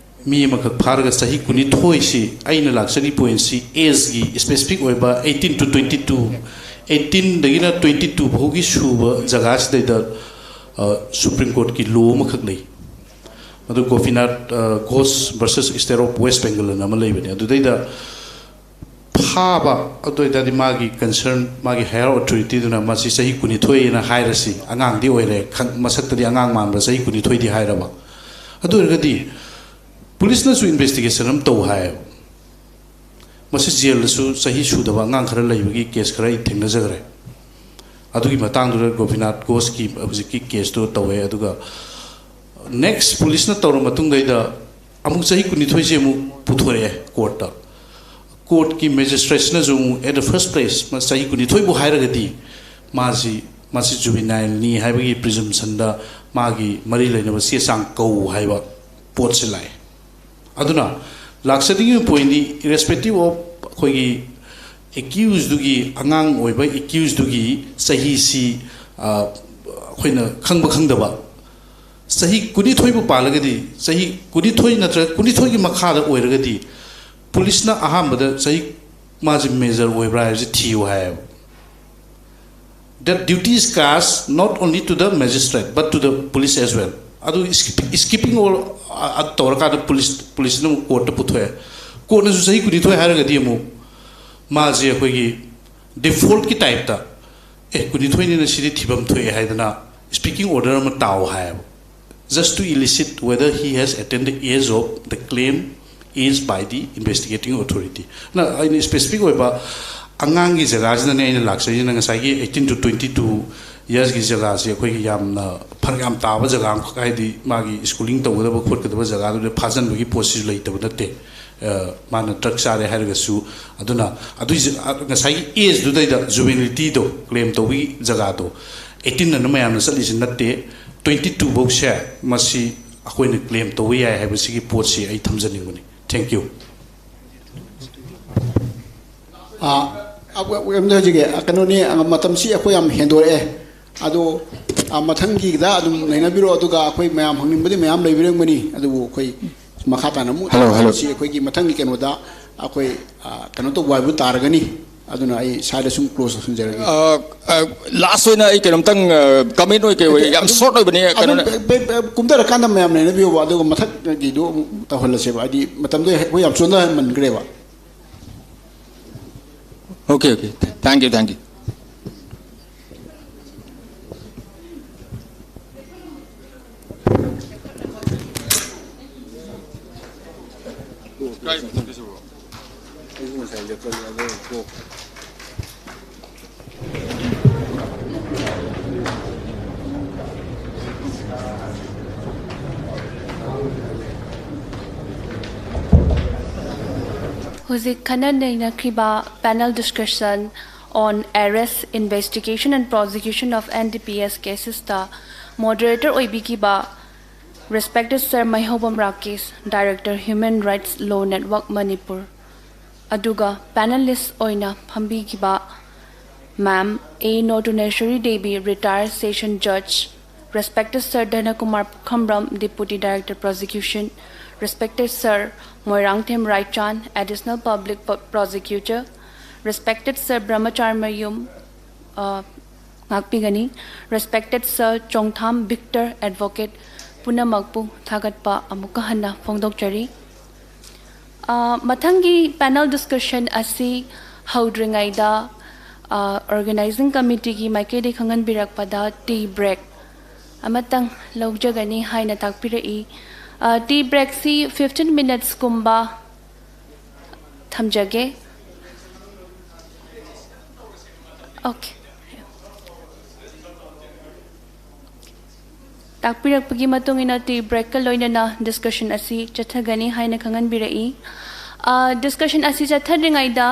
ꯃꯤ ꯑꯃꯈꯛ ꯐꯥꯔꯒ ꯆꯍꯤ ꯀꯨꯟꯅꯤꯊꯣꯏꯁꯤ, ꯑꯩꯅ ꯂꯥꯛꯆꯔꯤ ꯄꯣꯏꯟꯁꯤ ꯑꯦꯖꯒꯤ ꯁ꯭ꯄꯦꯁꯤꯐꯤꯛ ꯑꯣꯏꯕ eighteen to twenty two, eighteen ꯗꯒꯤꯅ twenty two ꯐꯥꯎꯒꯤ ꯁꯨꯕ ꯖꯒꯥꯁꯤꯗꯩꯗ ꯁꯨꯄ꯭ꯔꯤꯝ ꯀꯣꯔꯠꯀꯤ ꯂꯣ ꯑꯃꯈꯛ ꯂꯩ꯫ ꯃꯗꯨ Gopinath Ghosh versus state of West Bengal ꯑꯅ ꯑꯃ ꯂꯩꯕꯅꯤ꯫ ꯑꯗꯨꯗꯩꯗ ꯐꯥꯕ, ꯑꯗꯨ ꯑꯣꯏꯇꯥꯔꯗꯤ ꯃꯥꯒꯤ ꯀꯟꯁꯔꯟ, ꯃꯥꯒꯤ ꯍꯥꯌꯔ ꯑꯣꯊꯣꯔꯤꯇꯤꯗꯨꯅ ꯃꯁꯤ ꯆꯍꯤ ꯀꯨꯟꯅꯤꯊꯣꯏꯅ ꯍꯥꯏꯔꯁꯤ, ꯑꯉꯥꯡꯗꯤ ꯑꯣꯏꯔꯦ, ꯈꯪ-, ꯃꯁꯛꯇꯗꯤ ꯑꯉꯥꯡ ꯃꯥꯟꯕ, ꯆꯍꯤ ꯀꯨꯟꯅꯤꯊꯣꯏꯗꯤ ꯍꯥꯏꯔꯕ꯫ ꯑꯗꯨ ꯑꯣꯏꯔꯒꯗꯤ ꯄꯨꯂꯤꯁꯅꯁꯨ ꯏꯟꯚꯦꯁꯇꯤꯒꯦꯁꯟ ꯑꯃ ꯇꯧ ꯍꯥꯏꯌꯦꯕ꯫ ꯃꯁꯤ ꯖꯦꯜꯗꯁꯨ ꯆꯍꯤ ꯁꯨꯗꯕ ꯑꯉꯥꯡ ꯈꯔ ꯂꯩꯕꯒꯤ ꯀꯦꯁ ꯈꯔ ꯑꯩ ꯊꯦꯡꯅꯖꯈ꯭ꯔꯦ꯫ ꯑꯗꯨꯒꯤ ꯃꯇꯥꯡꯗꯨꯗ ꯒꯣꯄꯤꯅꯥꯊ ꯘꯣꯁꯀꯤ ꯍꯧꯖꯤꯛꯀꯤ ꯀꯦꯁꯇꯨ ꯇꯧꯋꯦ꯫ ꯑꯗꯨꯒ ꯅꯦꯛꯁ ꯄꯨꯂꯤꯁꯅ ꯇꯧꯔ ꯃꯇꯨꯡꯗꯩꯗ ꯑꯃꯨꯛ ꯆꯍꯤ ꯀꯨꯟꯅꯤꯊꯣꯏꯁꯦ ꯑꯃꯨꯛ ꯄꯨꯊꯣꯔꯛꯑꯦ ꯀꯣꯔꯠꯇ꯫ ꯀꯣꯔꯠꯀꯤ ꯃꯦꯖꯤꯁꯇ꯭ꯔꯦꯠꯁꯤꯅꯁꯨ ꯑꯃꯨꯛ, at the first place, ꯃꯥ ꯆꯍꯤ ꯀꯨꯟꯅꯤꯊꯣꯏꯕꯨ ꯍꯥꯏꯔꯒꯗꯤ ꯃꯥꯁꯤ, ꯃꯥꯁꯤ ꯖꯨꯕꯤꯅꯥꯏꯜꯅꯤ ꯍꯥꯏꯕꯒꯤ ꯄ꯭ꯔꯤꯖꯨꯝꯁꯟꯗ ꯃꯥꯒꯤ ꯃꯔꯤ ꯂꯩꯅꯕ ꯆꯦ ꯆꯥꯡ ꯀꯧ ꯍꯥꯏꯕ ꯄꯣꯠꯁꯤ ꯂꯥꯛꯑꯦ꯫ ꯑꯗꯨꯅ ꯂꯥꯛꯆꯅꯤꯡꯉꯤꯕ ꯄꯣꯏꯟꯗꯤ, ꯏꯔꯦꯁꯄꯦꯛꯇꯤꯞ ꯑꯣꯐ ꯑꯩꯈꯣꯏꯒꯤ ꯑꯦꯀ꯭ꯌꯨꯁꯗꯨꯒꯤ, ꯑꯉꯥꯡ ꯑꯣꯏꯕ ꯑꯦꯀ꯭ꯌꯨꯁꯗꯨꯒꯤ ꯆꯍꯤꯁꯤ, ꯑ, ꯑꯩꯈꯣꯏꯅ ꯈꯪꯕ ꯈꯪꯗꯕ, ꯆꯍꯤ ꯀꯨꯟꯅꯤꯊꯣꯏꯕꯨ ꯄꯥꯜꯂꯒꯗꯤ, ꯆꯍꯤ ꯀꯨꯟꯅꯤꯊꯣꯏ ꯅꯠꯇ꯭ꯔꯒ ꯀꯨꯟꯅꯤꯊꯣꯏꯒꯤ ꯃꯈꯥꯗ ꯑꯣꯏꯔꯒꯗꯤ, ꯄꯨꯂꯤꯁꯅ ꯑꯍꯥꯟꯕꯗ ꯆꯍꯤ ꯃꯥꯁꯦ ꯃꯦꯖꯔ ꯑꯣꯏꯕ꯭ꯔꯥ ꯍꯥꯏꯕꯁꯤ ꯊꯤꯌꯨ ꯍꯥꯏꯌꯦꯕ꯫ That duty is cast not only to the magistrate but to the police as well. ꯑꯗꯨ skipping all ꯇꯧꯔꯀꯥꯟꯗ ꯄꯨꯂꯤꯁ ꯄꯨꯂꯤꯁꯅ ꯑꯃꯨꯛ ꯀꯣꯔꯠꯇ ꯄꯨꯊꯣꯛꯑꯦ꯫ ꯀꯣꯔꯠꯅꯁꯨ ꯆꯍꯤ ꯀꯨꯟꯅꯤꯊꯣꯏ ꯍꯥꯏꯔꯒꯗꯤ ꯑꯃꯨꯛ ꯃꯥꯁꯦ ꯑꯩꯈꯣꯏꯒꯤ ꯗꯤꯐꯣꯜꯠꯀꯤ ꯇꯥꯏꯞꯇ, ꯑꯦ, ꯀꯨꯟꯅꯤꯊꯣꯏꯅꯤꯅ ꯁꯤꯗꯤ ꯊꯤꯐꯝ ꯊꯣꯛꯑꯦ ꯍꯥꯏꯗꯅ ꯁ꯭ꯄꯤꯀꯤꯡ ꯑꯣꯔꯗꯔ ꯑꯃ ꯇꯥꯎ ꯍꯥꯏꯌꯦꯕ, just to elicit whether he has attained the age of the claim is by the investigating authority. ꯅ ꯑꯩꯅ ꯁ꯭ꯄꯦꯁꯤꯐꯤꯛ ꯑꯣꯏꯕ ꯑꯉꯥꯡꯒꯤ ꯖꯒꯥꯁꯤꯗꯅꯦ ꯑꯩꯅ ꯂꯥꯛꯆꯔꯤꯁꯤꯅ꯫ ꯉꯁꯥꯏꯒꯤ eighteen to twenty two ꯏꯌꯔꯁꯀꯤ ꯖꯒꯥꯁꯤ ꯑꯩꯈꯣꯏꯒꯤ ꯌꯥꯝꯅ ꯐꯔꯛ ꯌꯥꯝ ꯇꯥꯕ ꯖꯒꯥ ꯑꯃꯈꯛ, ꯍꯥꯏꯗꯤ ꯃꯥꯒꯤ ꯁ꯭ꯀꯨꯂꯤꯡ ꯇꯧꯒꯗꯕ ꯈꯣꯠꯀꯗꯕ ꯖꯒꯥꯗꯨꯗ ꯐꯥꯖꯤꯟꯕꯒꯤ ꯄꯣꯠꯁꯤꯁꯨ ꯂꯩꯇꯕ ꯅꯠꯇꯦ꯫ ꯑ, ꯃꯥꯅ ꯗ꯭ꯔꯒ ꯆꯥꯔꯦ ꯍꯥꯏꯔꯒꯁꯨ꯫ ꯑꯗꯨꯅ ꯑꯗꯨꯏ ꯖ-, ꯑ, ꯉꯁꯥꯏꯒꯤ ꯑꯦꯖꯗꯨꯗꯩꯗ ꯖꯨꯕꯦꯅꯤꯂꯤꯇꯤꯗꯣ ꯀ꯭ꯂꯦꯝ ꯇꯧꯕꯒꯤ ꯖꯒꯥꯗꯣ, eighteen ꯑꯅ ꯃꯌꯥꯝꯅ ꯆꯠꯂꯤꯁꯤ ꯅꯠꯇꯦ, twenty two ꯐꯧꯁꯦ ꯃꯁꯤ ꯑꯩꯈꯣꯏꯅ ꯀ꯭ꯂꯦꯝ ꯇꯧꯕ ꯌꯥꯏ ꯍꯥꯏꯕꯁꯤꯒꯤ ꯄꯣꯠꯁꯤ ꯑꯩ ꯊꯝꯖꯅꯤꯡꯕꯅꯤ꯫ Thank you. ꯑꯥ, ꯑ-, ꯑ-, ꯑ-, ꯍꯧꯖꯤꯛꯀꯤ, ꯑ, ꯀꯩꯅꯣꯅꯤ, ꯑ, ꯃꯇꯝꯁꯤ ꯑꯩꯈꯣꯏ ꯌꯥꯝ ꯍꯦꯟꯗꯣꯔꯛꯑꯦ꯫ ꯑꯗꯣ, ꯑ, ꯃꯊꯪꯒꯤꯗ ꯑꯗꯨꯝ ꯅꯩꯅꯕꯤꯔꯣ, ꯑꯗꯨꯒ ꯑꯩꯈꯣꯏ ꯃꯌꯥꯝ ꯍꯪꯅꯤꯡꯕꯗꯤ ꯃꯌꯥꯝ ꯂꯩꯕꯤꯔꯝꯒꯅꯤ, ꯑꯗꯨꯕꯨ ꯑꯩꯈꯣꯏ ꯃꯈꯥ ꯇꯥꯅ ꯑꯃꯨꯛ ꯍꯜꯂꯣ, ꯍꯜꯂꯣ꯫ ꯃꯁꯤ ꯑꯩꯈꯣꯏꯒꯤ ꯃꯊꯪꯒꯤ ꯀꯩꯅꯣꯗ ꯑꯩꯈꯣꯏ, ꯑ, ꯀꯩꯅꯣ ꯇꯧꯕ ꯍꯥꯏꯕ ꯇꯥꯔꯒꯅꯤ꯫ ꯑꯗꯨꯅ ꯑꯩ ꯁ꯭ꯋꯥꯏꯗ ꯁꯨꯝ ꯀ꯭ꯂꯣꯖ ꯇꯧꯁꯤꯟꯖꯔꯒꯦ꯫ ꯑ, ꯑ, ꯂꯥꯁ ꯑꯣꯏꯅ ꯑꯩ ꯀꯩꯅꯣꯝꯇꯪ, ꯑ, ꯀꯃꯦꯟ ꯑꯣꯏ ꯀꯩ ꯑꯣꯏ, ꯑꯣꯀꯦ, ꯌꯥꯝ ꯑꯗꯨꯝ, ꯁꯣꯔꯠ ꯑꯣꯏꯕꯅꯦ, ꯑꯗꯨꯝ ꯀꯩꯅꯣꯅꯦ꯫ ꯕꯦ-, ꯕꯦ-, ꯕꯦ-, ꯀꯨꯝꯊꯔꯀꯥꯟꯗ ꯃꯌꯥꯝ ꯅꯩꯅꯕꯤꯌꯣꯕ, ꯑꯗꯨꯒ ꯃꯊꯛꯀꯤꯗꯨ ꯑꯃꯨꯛ ꯇꯧꯍꯜꯂꯁꯦꯕ, ꯍꯥꯏꯗꯤ ꯃꯇꯝꯗꯣ ꯑꯩꯈꯣꯏ ꯌꯥꯝ ꯆꯣꯟꯊꯍꯟꯃꯟꯈ꯭ꯔꯦꯕ꯫ Okay, okay. Thank you, thank you. ꯍꯧꯖꯤꯛ ꯈꯟꯅ ꯅꯩꯅꯈꯤꯕ panel discussion on arrest, investigation and prosecution of N D P S cases ꯇ moderator ꯑꯣꯏꯕꯤꯈꯤꯕ respected Sir ꯃꯩꯍꯧꯕꯝ Rakesh, Director Human Rights Law Network Manipur, ꯑꯗꯨꯒ panelist ꯑꯣꯏꯅ ꯐꯝꯕꯤꯈꯤꯕ Ma'am A Notuneshwari Devi, Retired Session Judge, respected Sir Dhanakumar Pukhamram, Deputy Director Prosecution, Respected Sir Moirangthem Raichan, Additional Public Prosecutor, Respected Sir Brahmacharmayum, uh, ꯉꯥꯛꯄꯤꯒꯅꯤ, Respected Sir Chongtham Victor, Advocate, ꯄꯨꯝꯅꯃꯛꯄꯨ ꯊꯥꯒꯠꯄ ꯑꯃꯨꯛꯀ ꯍꯟꯅ ꯐꯣꯡꯗꯣꯛꯆꯔꯤ꯫ ꯑ, ꯃꯊꯪꯒꯤ panel discussion ꯑꯁꯤ ꯍꯧꯗ꯭ꯔꯤꯉꯩꯗ, ꯑ, organizing committeeꯒꯤ ꯃꯥꯏꯀꯩꯗꯒꯤ ꯈꯪꯍꯟꯕꯤꯔꯛꯄꯗ tea break ꯑꯃꯇꯪ ꯂꯧꯖꯒꯅꯤ ꯍꯥꯏꯅ ꯇꯥꯛꯄꯤꯔꯛꯏ꯫ ꯑ, tea breakꯁꯤ fifteen minutesꯀꯨꯝꯕ ꯊꯝꯖꯒꯦ꯫ Okay. ꯇꯥꯛꯄꯤꯔꯛꯄꯒꯤ ꯃꯇꯨꯡ ꯏꯟꯅ tea breakꯀ ꯂꯣꯏꯅꯅ discussion ꯑꯁꯤ ꯆꯠꯊꯒꯅꯤ ꯍꯥꯏꯅ ꯈꯪꯍꯟꯕꯤꯔꯛꯏ꯫ ꯑ, discussion ꯑꯁꯤ ꯆꯠꯊꯗ꯭ꯔꯤꯉꯩꯗ,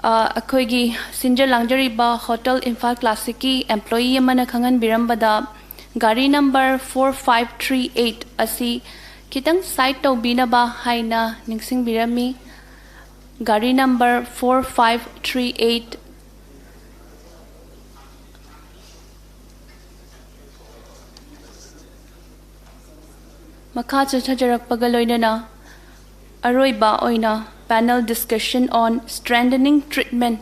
ꯑ, ꯑꯩꯈꯣꯏꯒꯤ ꯁꯤꯟꯖ ꯂꯥꯡꯖꯔꯤꯕ Hotel Imphal Classicꯀꯤ employee ꯑꯃꯅ ꯈꯪꯍꯟꯕꯤꯔꯝꯕꯗ, ꯒꯥꯔꯤ number four five three eight ꯑꯁꯤ ꯈꯤꯇꯪ side ꯇꯧꯕꯤꯅꯕ ꯍꯥꯏꯅ ꯅꯤꯡꯁꯤꯡꯕꯤꯔꯝꯃꯤ꯫ ꯒꯥꯔꯤ number four five three eight꯫ ꯃꯈꯥ ꯆꯠꯊꯖꯔꯛꯄꯒ ꯂꯣꯏꯅꯅ ꯑꯔꯣꯏꯕ ꯑꯣꯏꯅ panel discussion on strengthening treatment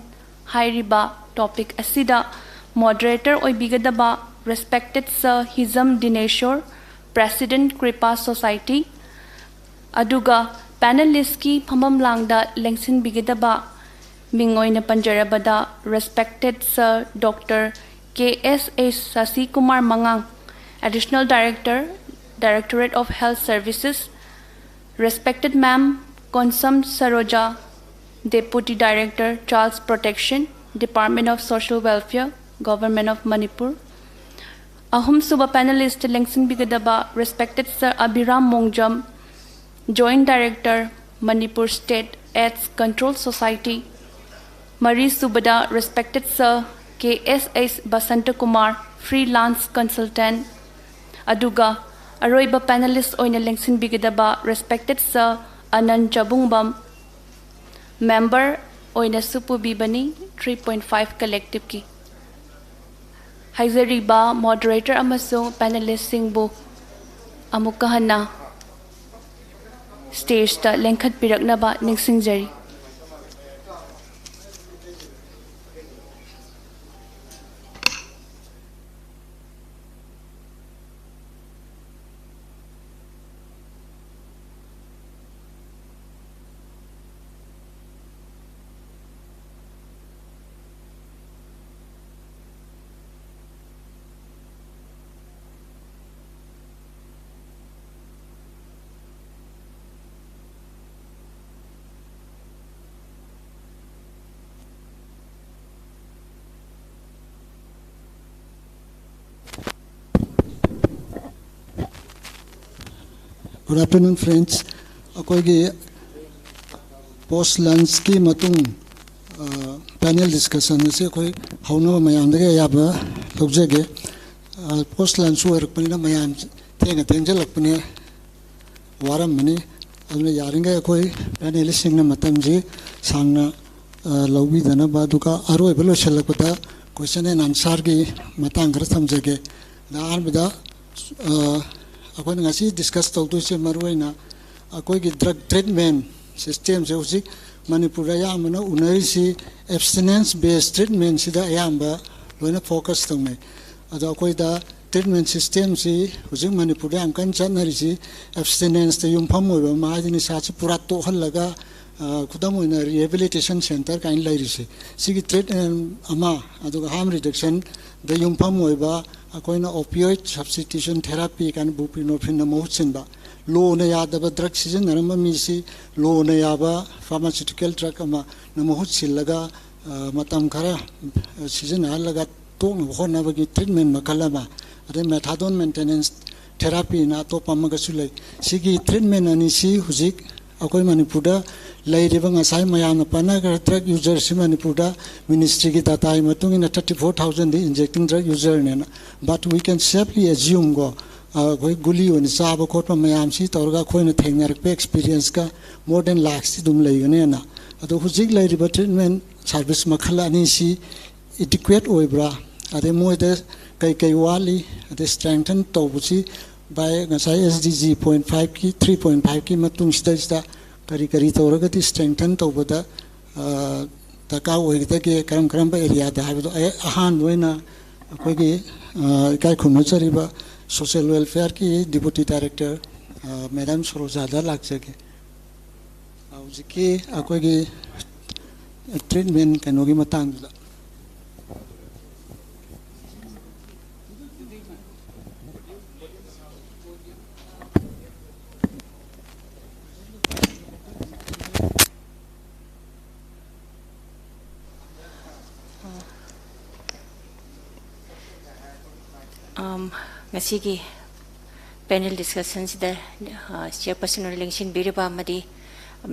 ꯍꯥꯏꯔꯤꯕ topic ꯑꯁꯤꯗ moderator ꯑꯣꯏꯕꯤꯒꯗꯕ Respected Sir ꯍꯤꯖꯝ ꯗꯤꯅꯦꯁꯣꯔ, President Kripa Society, ꯑꯗꯨꯒ panelistꯀꯤ ꯐꯝꯐꯝ ꯂꯥꯡꯗ ꯂꯦꯡꯁꯤꯟꯕꯤꯒꯗꯕ ꯃꯤꯡ ꯑꯣꯏꯅ ꯄꯟꯖꯔꯕꯗ Respected Sir Doctor K S H Sasikumar Mangang, Additional Director, Directorate of Health Services, Respected Ma'am Konsam Saroja, Deputy Director, Child Protection, Department of Social Welfare, Government of Manipur꯫ ꯑꯍꯨꯝꯁꯨꯕ panelist ꯂꯦꯡꯁꯤꯟꯕꯤꯒꯗꯕ Respected Sir Abhiram Mongjam, Joint Director, Manipur State AIDS Control Society꯫ ꯃꯔꯤꯁꯨꯕꯗ Respected Sir K S H Basanta Kumar, Freelance Consultant꯫ ꯑꯗꯨꯒ ꯑꯔꯣꯏꯕ panelist ꯑꯣꯏꯅ ꯂꯦꯡꯁꯤꯟꯕꯤꯒꯗꯕ Respected Sir ꯑꯅꯟ ꯆꯕꯨꯡꯕꯝ, member ꯑꯣꯏꯅꯁꯨ ꯄꯨꯕꯤꯕꯅꯤ three point five collectiveꯀꯤ꯫ ꯍꯥꯏꯖꯔꯤꯕ moderator ꯑꯃꯁꯨꯡ panelistꯁꯤꯡꯕꯨ ꯑꯃꯨꯛꯀ ꯍꯟꯅ ꯁ꯭ꯇꯦꯖꯇ ꯂꯦꯡꯈꯠꯄꯤꯔꯛꯅꯕ ꯅꯤꯡꯁꯤꯡꯖꯔꯤ꯫ Good afternoon, friends. ꯑꯩꯈꯣꯏꯒꯤ post lunchꯀꯤ ꯃꯇꯨꯡ panel discussion ꯑꯁꯤ ꯑꯩꯈꯣꯏ ꯍꯧꯅꯕ ꯃꯌꯥꯝꯗꯒꯤ ꯑꯌꯥꯕ ꯂꯧꯖꯒꯦ꯫ Post lunch ꯑꯣꯏꯔꯛꯄꯅꯤꯅ ꯃꯌꯥꯝ ꯊꯦꯡꯅ ꯊꯦꯡꯖꯜꯂꯛꯄꯅꯦ, ꯋꯥꯔꯝꯃꯅꯤ꯫ ꯑꯗꯨꯅ ꯌꯥꯔꯤꯈꯩ ꯑꯩꯈꯣꯏ panelistꯁꯤꯡꯅ ꯃꯇꯝꯁꯤ ꯁꯥꯡꯅ ꯂꯧꯕꯤꯗꯅꯕ, ꯑꯗꯨꯒ ꯑꯔꯣꯏꯕ ꯂꯣꯏꯁꯤꯜꯂꯛꯄꯗ question and answerꯒꯤ ꯃꯇꯥꯡ ꯈꯔ ꯊꯝꯖꯒꯦ꯫ ꯑꯗ ꯑꯍꯥꯟꯕꯗ ꯑꯩꯈꯣꯏꯅ ꯉꯁꯤ discuss ꯇꯧꯗꯣꯏꯁꯦ ꯃꯔꯨꯑꯣꯏꯅ ꯑꯩꯈꯣꯏꯒꯤ drug treatment systemꯁꯦ ꯍꯧꯖꯤꯛ ꯃꯅꯤꯄꯨꯔꯗ ꯑꯌꯥꯝꯕꯅ ꯎꯅꯔꯤꯁꯤ abstinence based treatmentꯁꯤꯗ ꯑꯌꯥꯝꯕ ꯂꯣꯏꯅ focus ꯇꯧꯅꯩ꯫ ꯑꯗꯣ ꯑꯩꯈꯣꯏꯗ treatment systemꯁꯤ ꯍꯧꯖꯤꯛ ꯃꯅꯤꯄꯨꯔꯗ ꯌꯥꯝ ꯀꯟꯅ ꯆꯠꯅꯔꯤꯁꯤ abstinenceꯇ ꯌꯨꯝꯐꯝ ꯑꯣꯏꯕ ꯑꯃ, ꯍꯥꯏꯗꯤ ꯅꯤꯁꯥꯁꯤ ꯄꯨꯔꯥ ꯇꯣꯛꯍꯜꯂꯒ, ꯈꯨꯗꯝ ꯑꯣꯏꯅ rehabilitation centre ꯀꯥꯏꯅ ꯂꯩꯔꯤꯁꯤ, ꯁꯤꯒꯤ treatment ꯑꯃ, ꯑꯗꯨꯒ harm reductionꯗ ꯌꯨꯝꯐꯝ ꯑꯣꯏꯕ ꯑꯩꯈꯣꯏꯅ opioid substitution therapy ꯀꯥꯏꯅ buprenorphineꯅ ꯃꯍꯨꯠ ꯁꯤꯟꯕ, lawꯅ ꯌꯥꯗꯕ drug ꯁꯤꯖꯤꯟꯅꯔꯝꯕ ꯃꯤꯁꯤ lawꯅ ꯌꯥꯕ pharmaceutical drug ꯑꯃꯅ ꯃꯍꯨꯠ ꯁꯤꯜꯂꯒ ꯃꯇꯝ ꯈꯔ ꯁꯤꯖꯤꯟꯅꯍꯜꯂꯒ ꯇꯣꯛꯅꯕ ꯍꯣꯠꯅꯕꯒꯤ treatment ꯃꯈꯜ ꯑꯃ, ꯑꯗꯩ methadone maintenance therapyꯅ ꯑꯇꯣꯞꯄ ꯑꯃꯒꯁꯨ ꯂꯩ꯫ ꯁꯤꯒꯤ treatment ꯑꯅꯤꯁꯤ ꯍꯧꯖꯤꯛ ꯑꯩꯈꯣꯏ ꯃꯅꯤꯄꯨꯔꯗ ꯂꯩꯔꯤꯕ, ꯉꯁꯥꯏ ꯃꯌꯥꯝꯅ ꯄꯟꯅꯈ꯭ꯔ drug userꯁꯤ ꯃꯅꯤꯄꯨꯔꯗ ministryꯒꯤ dataꯒꯤ ꯃꯇꯨꯡ ꯏꯟꯅ thirty four thousandꯗꯤ injecting drug userꯅꯦꯅ, but we can safely assume ꯀꯣ, ꯑꯩꯈꯣꯏ ꯒꯨꯂꯤ ꯑꯣꯏꯅ ꯆꯥꯕ ꯈꯣꯠꯄ ꯃꯌꯥꯝꯁꯤ ꯇꯧꯔꯒ ꯑꯩꯈꯣꯏꯅ ꯊꯦꯡꯅꯔꯛꯄ experienceꯀ more than ꯂꯥꯛꯁꯤ ꯑꯗꯨꯝ ꯂꯩꯒꯅꯦꯅ꯫ ꯑꯗꯣ ꯍꯧꯖꯤꯛ ꯂꯩꯔꯤꯕ treatment service ꯃꯈꯜ ꯑꯅꯤꯁꯤ adequate ꯑꯣꯏꯕ꯭ꯔꯥ, ꯑꯗꯩ ꯃꯣꯏꯗ ꯀꯩ ꯀꯩ ꯋꯥꯠꯂꯤ, ꯑꯗꯩ strengthen ꯇꯧꯕꯁꯤ ꯚꯥꯏ, ꯉꯁꯥꯏ ꯑꯦꯁ ꯗꯤ ꯖꯤ ꯄꯣꯏꯟꯠ ꯐꯥꯏꯚꯀꯤ, ꯊ꯭ꯔꯤ ꯄꯣꯏꯟꯠ ꯐꯥꯏꯚꯀꯤ ꯃꯇꯨꯡꯁꯤꯗꯩꯁꯤꯗ ꯀꯔꯤ ꯀꯔꯤ ꯇꯧꯔꯒꯗꯤ ꯁ꯭ꯇ꯭ꯔꯦꯡꯊꯟ ꯇꯧꯕꯗ, ꯑ, ꯗꯔꯀꯥꯔ ꯑꯣꯏꯒꯗꯒꯦ, ꯀꯔꯝ ꯀꯔꯝꯕ ꯑꯦꯔꯤꯌꯥꯗ ꯍꯥꯏꯕꯗꯣ ꯑꯩ ꯑꯍꯥꯟꯕ ꯑꯣꯏꯅ ꯑꯩꯈꯣꯏꯒꯤ, ꯑ, ꯏꯀꯥꯏ ꯈꯨꯝꯅꯖꯔꯤꯕ ꯁꯣꯁꯤꯌꯦꯜ ꯋꯦꯜꯐꯤꯌꯔꯒꯤ ꯗꯤꯄꯨꯇꯤ ꯗꯥꯏꯔꯦꯛꯇꯔ, ꯑ, ꯃꯦꯗꯥꯝ ꯁꯣꯔꯣꯖꯥꯗ ꯂꯥꯛꯆꯒꯦ꯫ ꯍꯧꯖꯤꯛꯀꯤ ꯑꯩꯈꯣꯏꯒꯤ ꯇ꯭ꯔꯤꯠꯃꯦꯟ ꯀꯩꯅꯣꯒꯤ ꯃꯇꯥꯡꯗꯨꯗ꯫ Um, ꯉꯁꯤꯒꯤ ꯄꯦꯅꯦꯜ ꯗꯤꯁꯀꯁꯟꯁꯤꯗ, ꯑ, ꯆꯤꯌꯔꯄꯔꯁꯟ ꯑꯣꯏꯅ ꯂꯦꯡꯁꯤꯟꯕꯤꯔꯤꯕ ꯑꯃꯗꯤ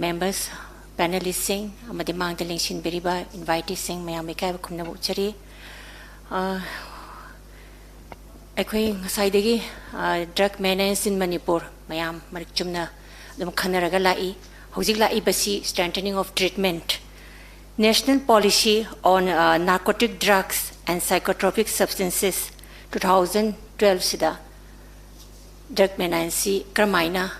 ꯃꯦꯝꯕꯔꯁ, ꯄꯦꯅꯦꯂꯤꯁꯁꯤꯡ ꯑꯃꯗꯤ ꯃꯥꯡꯗ ꯂꯦꯡꯁꯤꯟꯕꯤꯔꯤꯕ ꯏꯟꯚꯥꯏꯇꯤꯁꯁꯤꯡ ꯃꯌꯥꯝ ꯏꯀꯥꯏꯕ ꯈꯨꯝꯅꯕ ꯎꯠꯆꯔꯤ꯫ ꯑ, ꯑꯩꯈꯣꯏ ꯉꯁꯥꯏꯗꯒꯤ, ꯑ, drug menace in Manipur ꯃꯌꯥꯝ ꯃꯔꯤꯛ ꯆꯨꯝꯅ ꯑꯗꯨꯝ ꯈꯟꯅꯔꯒ ꯂꯥꯛꯏ꯫ ꯍꯧꯖꯤꯛ ꯂꯥꯛꯏꯕꯁꯤ strengthening of treatment, National Policy on, ꯑ, Narcotic Drugs and Psychotropic Substances two thousand twelve ꯁꯤꯗ drug menace ꯁꯤ ꯀꯔꯝꯍꯥꯏꯅ,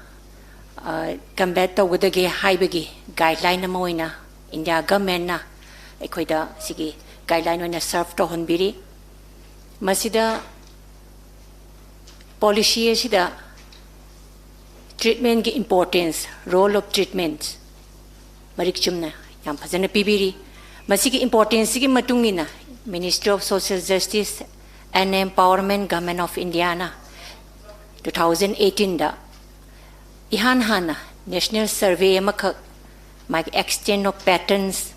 ꯑ, combat ꯇꯧꯒꯗꯒꯦ ꯍꯥꯏꯕꯒꯤ guideline ꯑꯃ ꯑꯣꯏꯅ ꯏꯟꯗꯤꯌꯥ ꯒꯚꯔꯟꯃꯦꯟꯠꯅ ꯑꯩꯈꯣꯏꯗ ꯁꯤꯒꯤ guideline ꯑꯣꯏꯅ serve ꯇꯧꯍꯟꯕꯤꯔꯤ꯫ ꯃꯁꯤꯗ policy ꯑꯁꯤꯗ treatment ꯀꯤ importance, role of treatment ꯃꯔꯤꯛ ꯆꯨꯝꯅ ꯌꯥꯝ ꯐꯖꯅ ꯄꯤꯕꯤꯔꯤ꯫ ꯃꯁꯤꯒꯤ importance ꯁꯤꯒꯤ ꯃꯇꯨꯡ ꯏꯟꯅ Ministry of Social Justice and Empowerment, Government of India ꯅ two thousand eighteen ꯗ ꯏꯍꯥꯟ ꯍꯥꯟꯅ national survey ꯑꯃꯈꯛ, ꯃꯥꯒꯤ extent of patterns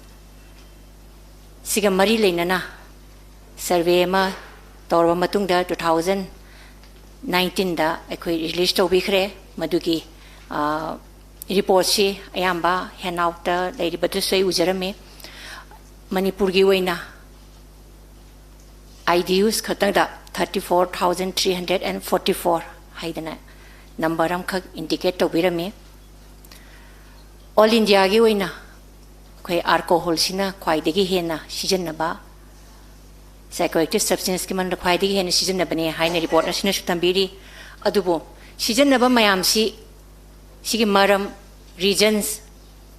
ꯁꯤꯒ ꯃꯔꯤ ꯂꯩꯅꯅ survey ꯑꯃ ꯇꯧꯔꯕ ꯃꯇꯨꯡꯗ two thousand nineteen ꯗ ꯑꯩꯈꯣꯏ release ꯇꯧꯕꯤꯈ꯭ꯔꯦ꯫ ꯃꯗꯨꯒꯤ, ꯑ, report ꯁꯤ ꯑꯌꯥꯝꯕ handout ꯇ ꯂꯩꯔꯤꯕꯗꯨꯁꯨ ꯑꯩ ꯎꯖꯔꯝꯃꯤ꯫ ꯃꯅꯤꯄꯨꯔꯒꯤ ꯑꯣꯏꯅ I D Us ꯈꯛꯇꯪꯗ thirty four thousand three hundred and forty four ꯍꯥꯏꯗꯅ number ꯑꯃꯈꯛ indicate ꯇꯧꯕꯤꯔꯝꯃꯤ꯫ All India ꯒꯤ ꯑꯣꯏꯅ ꯑꯩꯈꯣꯏ alcohol ꯁꯤꯅ ꯈ꯭ꯋꯥꯏꯗꯒꯤ ꯍꯦꯟꯅ ꯁꯤꯖꯤꯟꯅꯕ, psychoactive substance ꯀꯤ ꯃꯅꯨꯡꯗ ꯈ꯭ꯋꯥꯏꯗꯒꯤ ꯍꯦꯟꯅ ꯁꯤꯖꯤꯟꯅꯕꯅꯦ ꯍꯥꯏꯅ report ꯑꯁꯤꯅꯁꯨ ꯊꯝꯕꯤꯔꯤ꯫ ꯑꯗꯨꯕꯨ ꯁꯤꯖꯤꯟꯅꯕ ꯃꯌꯥꯝꯁꯤ, ꯁꯤꯒꯤ ꯃꯔꯝ, reasons,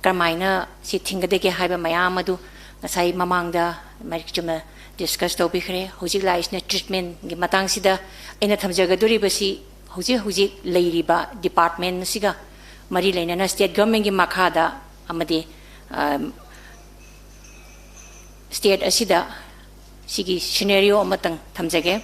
ꯀꯔꯝꯍꯥꯏꯅ ꯁꯤ ꯊꯤꯡꯒꯗꯒꯦ ꯍꯥꯏꯕ ꯃꯌꯥꯝ ꯑꯗꯨ ꯉꯁꯥꯏ ꯃꯃꯥꯡꯗ ꯃꯔꯤꯛ ꯆꯨꯝꯅ discuss ꯇꯧꯕꯤꯈ꯭ꯔꯦ꯫ ꯍꯧꯖꯤꯛ ꯂꯥꯛꯏꯁꯤꯅ treatmentꯒꯤ ꯃꯇꯥꯡꯁꯤꯗ꯫ ꯑꯩꯅ ꯊꯝꯖꯒꯗꯧꯔꯤꯕꯁꯤ ꯍꯧꯖꯤꯛ ꯍꯧꯖꯤꯛ ꯂꯩꯔꯤꯕ department ꯑꯁꯤꯒ ꯃꯔꯤ ꯂꯩꯅꯅ state governmentꯒꯤ ꯃꯈꯥꯗ ꯑꯃꯗꯤ, ꯑꯝ, state ꯑꯁꯤꯗ ꯁꯤꯒꯤ scenario ꯑꯃꯇꯪ ꯊꯝꯖꯒꯦ꯫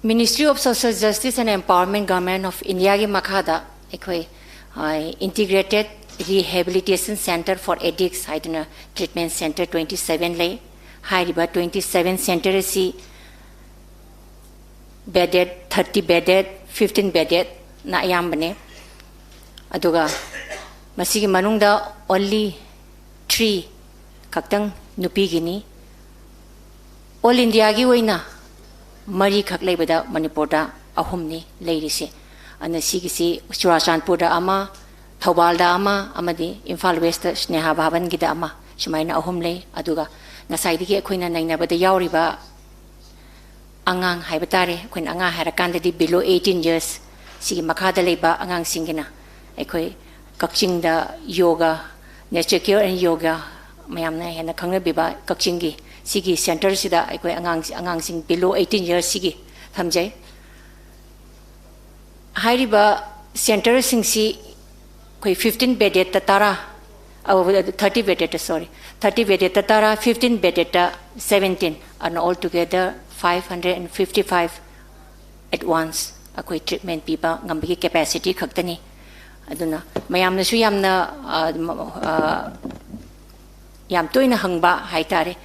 Ministry of Social Justice and Empowerment, Government of Indiaꯒꯤ ꯃꯈꯥꯗ ꯑꯩꯈꯣꯏ, ꯑ, Integrated Rehabilitation Center for Addicts ꯍꯥꯏꯗꯨꯅ treatment center twenty seven ꯂꯩ꯫ ꯍꯥꯏꯔꯤꯕ twenty seven center ꯑꯁꯤ bedded, thirty bedded, fifteen beddedꯅ ꯑꯌꯥꯝꯕꯅꯦ꯫ ꯑꯗꯨꯒ ꯃꯁꯤꯒꯤ ꯃꯅꯨꯡꯗ only three ꯈꯛꯇꯪ ꯅꯨꯄꯤꯒꯤꯅꯤ꯫ All Indiaꯒꯤ ꯑꯣꯏꯅ ꯃꯔꯤꯈꯛ ꯂꯩꯕꯗ ꯃꯅꯤꯄꯨꯔꯗ ꯑꯍꯨꯝꯅꯤ ꯂꯩꯔꯤꯁꯦ꯫ ꯑꯗꯨꯅ ꯁꯤꯒꯤꯁꯤ ꯆꯨꯔꯥꯆꯥꯟꯄꯨꯔꯗ ꯑꯃ, ꯊꯧꯕꯥꯜꯗ ꯑꯃ, ꯑꯃꯗꯤ ꯏꯝꯐꯥꯜ Westꯇ ꯁ꯭ꯅꯦꯍꯥ ꯚꯕꯟꯒꯤꯗ ꯑꯃ, ꯁꯨꯃꯥꯏꯅ ꯑꯍꯨꯝ ꯂꯩ꯫ ꯑꯗꯨꯒ ꯉꯁꯥꯏꯗꯒꯤ ꯑꯩꯈꯣꯏꯅ ꯅꯩꯅꯕꯗ ꯌꯥꯎꯔꯤꯕ ꯑꯉꯥꯡ ꯍꯥꯏꯕ ꯇꯥꯔꯦ, ꯑꯩꯈꯣꯏꯅ ꯑꯉꯥꯡ ꯍꯥꯏꯔꯀꯥꯟꯗꯗꯤ below eighteen years, ꯁꯤꯒꯤ ꯃꯈꯥꯗ ꯂꯩꯕ ꯑꯉꯥꯡꯁꯤꯡꯒꯤꯅ ꯑꯩꯈꯣꯏ ꯀꯛꯆꯤꯡꯗ yoga, Nature Cure and Yoga, ꯃꯌꯥꯝꯅ ꯍꯦꯟꯅ ꯈꯪꯅꯕꯤꯕ ꯀꯛꯆꯤꯡꯒꯤ ꯁꯤꯒꯤ centreꯁꯤꯗ ꯑꯩꯈꯣꯏ ꯑꯉꯥꯡ, ꯑꯉꯥꯡꯁꯤꯡ below eighteen years ꯁꯤꯒꯤ ꯊꯝꯖꯩ꯫ ꯍꯥꯏꯔꯤꯕ centreꯁꯤꯡꯁꯤ ꯑꯩꯈꯣꯏ fifteen beddedꯇ ꯇꯔꯥ, ꯑꯧ, thirty beddedꯇ, sorry, thirty beddedꯇ ꯇꯔꯥ, fifteen beddedꯇ seventeen, ꯑꯗꯨꯅ altogether five hundred and fifty five advance ꯑꯩꯈꯣꯏ treatment ꯄꯤꯕ ꯉꯝꯕꯒꯤ capacity ꯈꯛꯇꯅꯤ꯫ ꯑꯗꯨꯅ ꯃꯌꯥꯝꯅꯁꯨ ꯌꯥꯝꯅ, ꯑ, ꯃ-, ꯑ, ꯌꯥꯝ ꯇꯣꯏꯅ ꯍꯪꯕ ꯍꯥꯏꯇꯥꯔꯦ,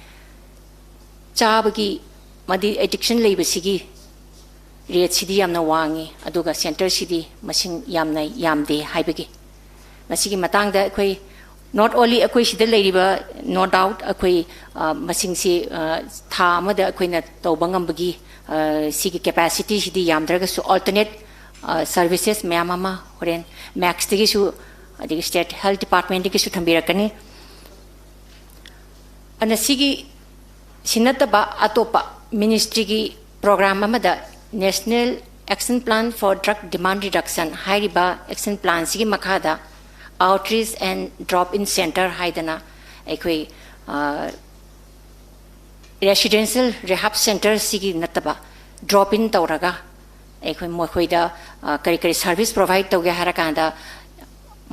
ꯆꯥꯕꯒꯤ ꯑꯃꯗꯤ addiction ꯂꯩꯕꯁꯤꯒꯤ rateꯁꯤꯗꯤ ꯌꯥꯝꯅ ꯋꯥꯡꯉꯤ, ꯑꯗꯨꯒ centreꯁꯤꯗꯤ ꯃꯁꯤꯡ ꯌꯥꯝꯅ ꯌꯥꯝꯗꯦ ꯍꯥꯏꯕꯒꯤ꯫ ꯃꯁꯤꯒꯤ ꯃꯇꯥꯡꯗ ꯑꯩꯈꯣꯏ not only ꯑꯩꯈꯣꯏ ꯁꯤꯗ ꯂꯩꯔꯤꯕ, no doubt, ꯑꯩꯈꯣꯏ, ꯑ, ꯃꯁꯤꯡꯁꯤ, ꯑ, ꯊꯥ ꯑꯃꯗ ꯑꯩꯈꯣꯏꯅ ꯇꯧꯕ ꯉꯝꯕꯒꯤ, ꯑ, ꯁꯤꯒꯤ capacityꯁꯤꯗꯤ ꯌꯥꯝꯗ꯭ꯔꯒꯁꯨ alternate, ꯑ, services ꯃꯌꯥꯝ ꯑꯃ ꯍꯣꯔꯦꯟ MACSꯇꯒꯤꯁꯨ, ꯑꯗꯒꯤ State Health Departmentꯇꯒꯤꯁꯨ ꯊꯝꯕꯤꯔꯛꯀꯅꯤ꯫ ꯑꯗꯨꯅ ꯁꯤꯒꯤ ꯁꯤ ꯅꯠꯇꯕ ꯑꯇꯣꯞꯄ ministryꯒꯤ ꯄ꯭ꯔꯣꯒ꯭ꯔꯥꯝ ꯑꯃꯗ National Action Plan for Drug Demand Reduction ꯍꯥꯏꯔꯤꯕ ꯑꯦꯛꯁꯟ ꯄ꯭ꯂꯥꯟꯁꯤꯒꯤ ꯃꯈꯥꯗ Outreach and Drop-in Center ꯍꯥꯏꯗꯅ ꯑꯩꯈꯣꯏ ꯔꯦꯁꯤꯗꯦꯟꯁꯤꯌꯦꯜ ꯔꯤꯍꯥꯕ ꯁꯦꯟꯇꯔꯁꯤꯒꯤ ꯅꯠꯇꯕ ꯗ꯭ꯔꯣꯞ ꯏꯟ ꯇꯧꯔꯒ ꯑꯩꯈꯣꯏ ꯃꯈꯣꯏꯗ ꯀꯔꯤ ꯀꯔꯤ ꯁꯥꯔꯚꯤꯁ ꯄ꯭ꯔꯣꯚꯥꯏꯗ ꯇꯧꯒꯦ ꯍꯥꯏꯔꯀꯥꯟꯗ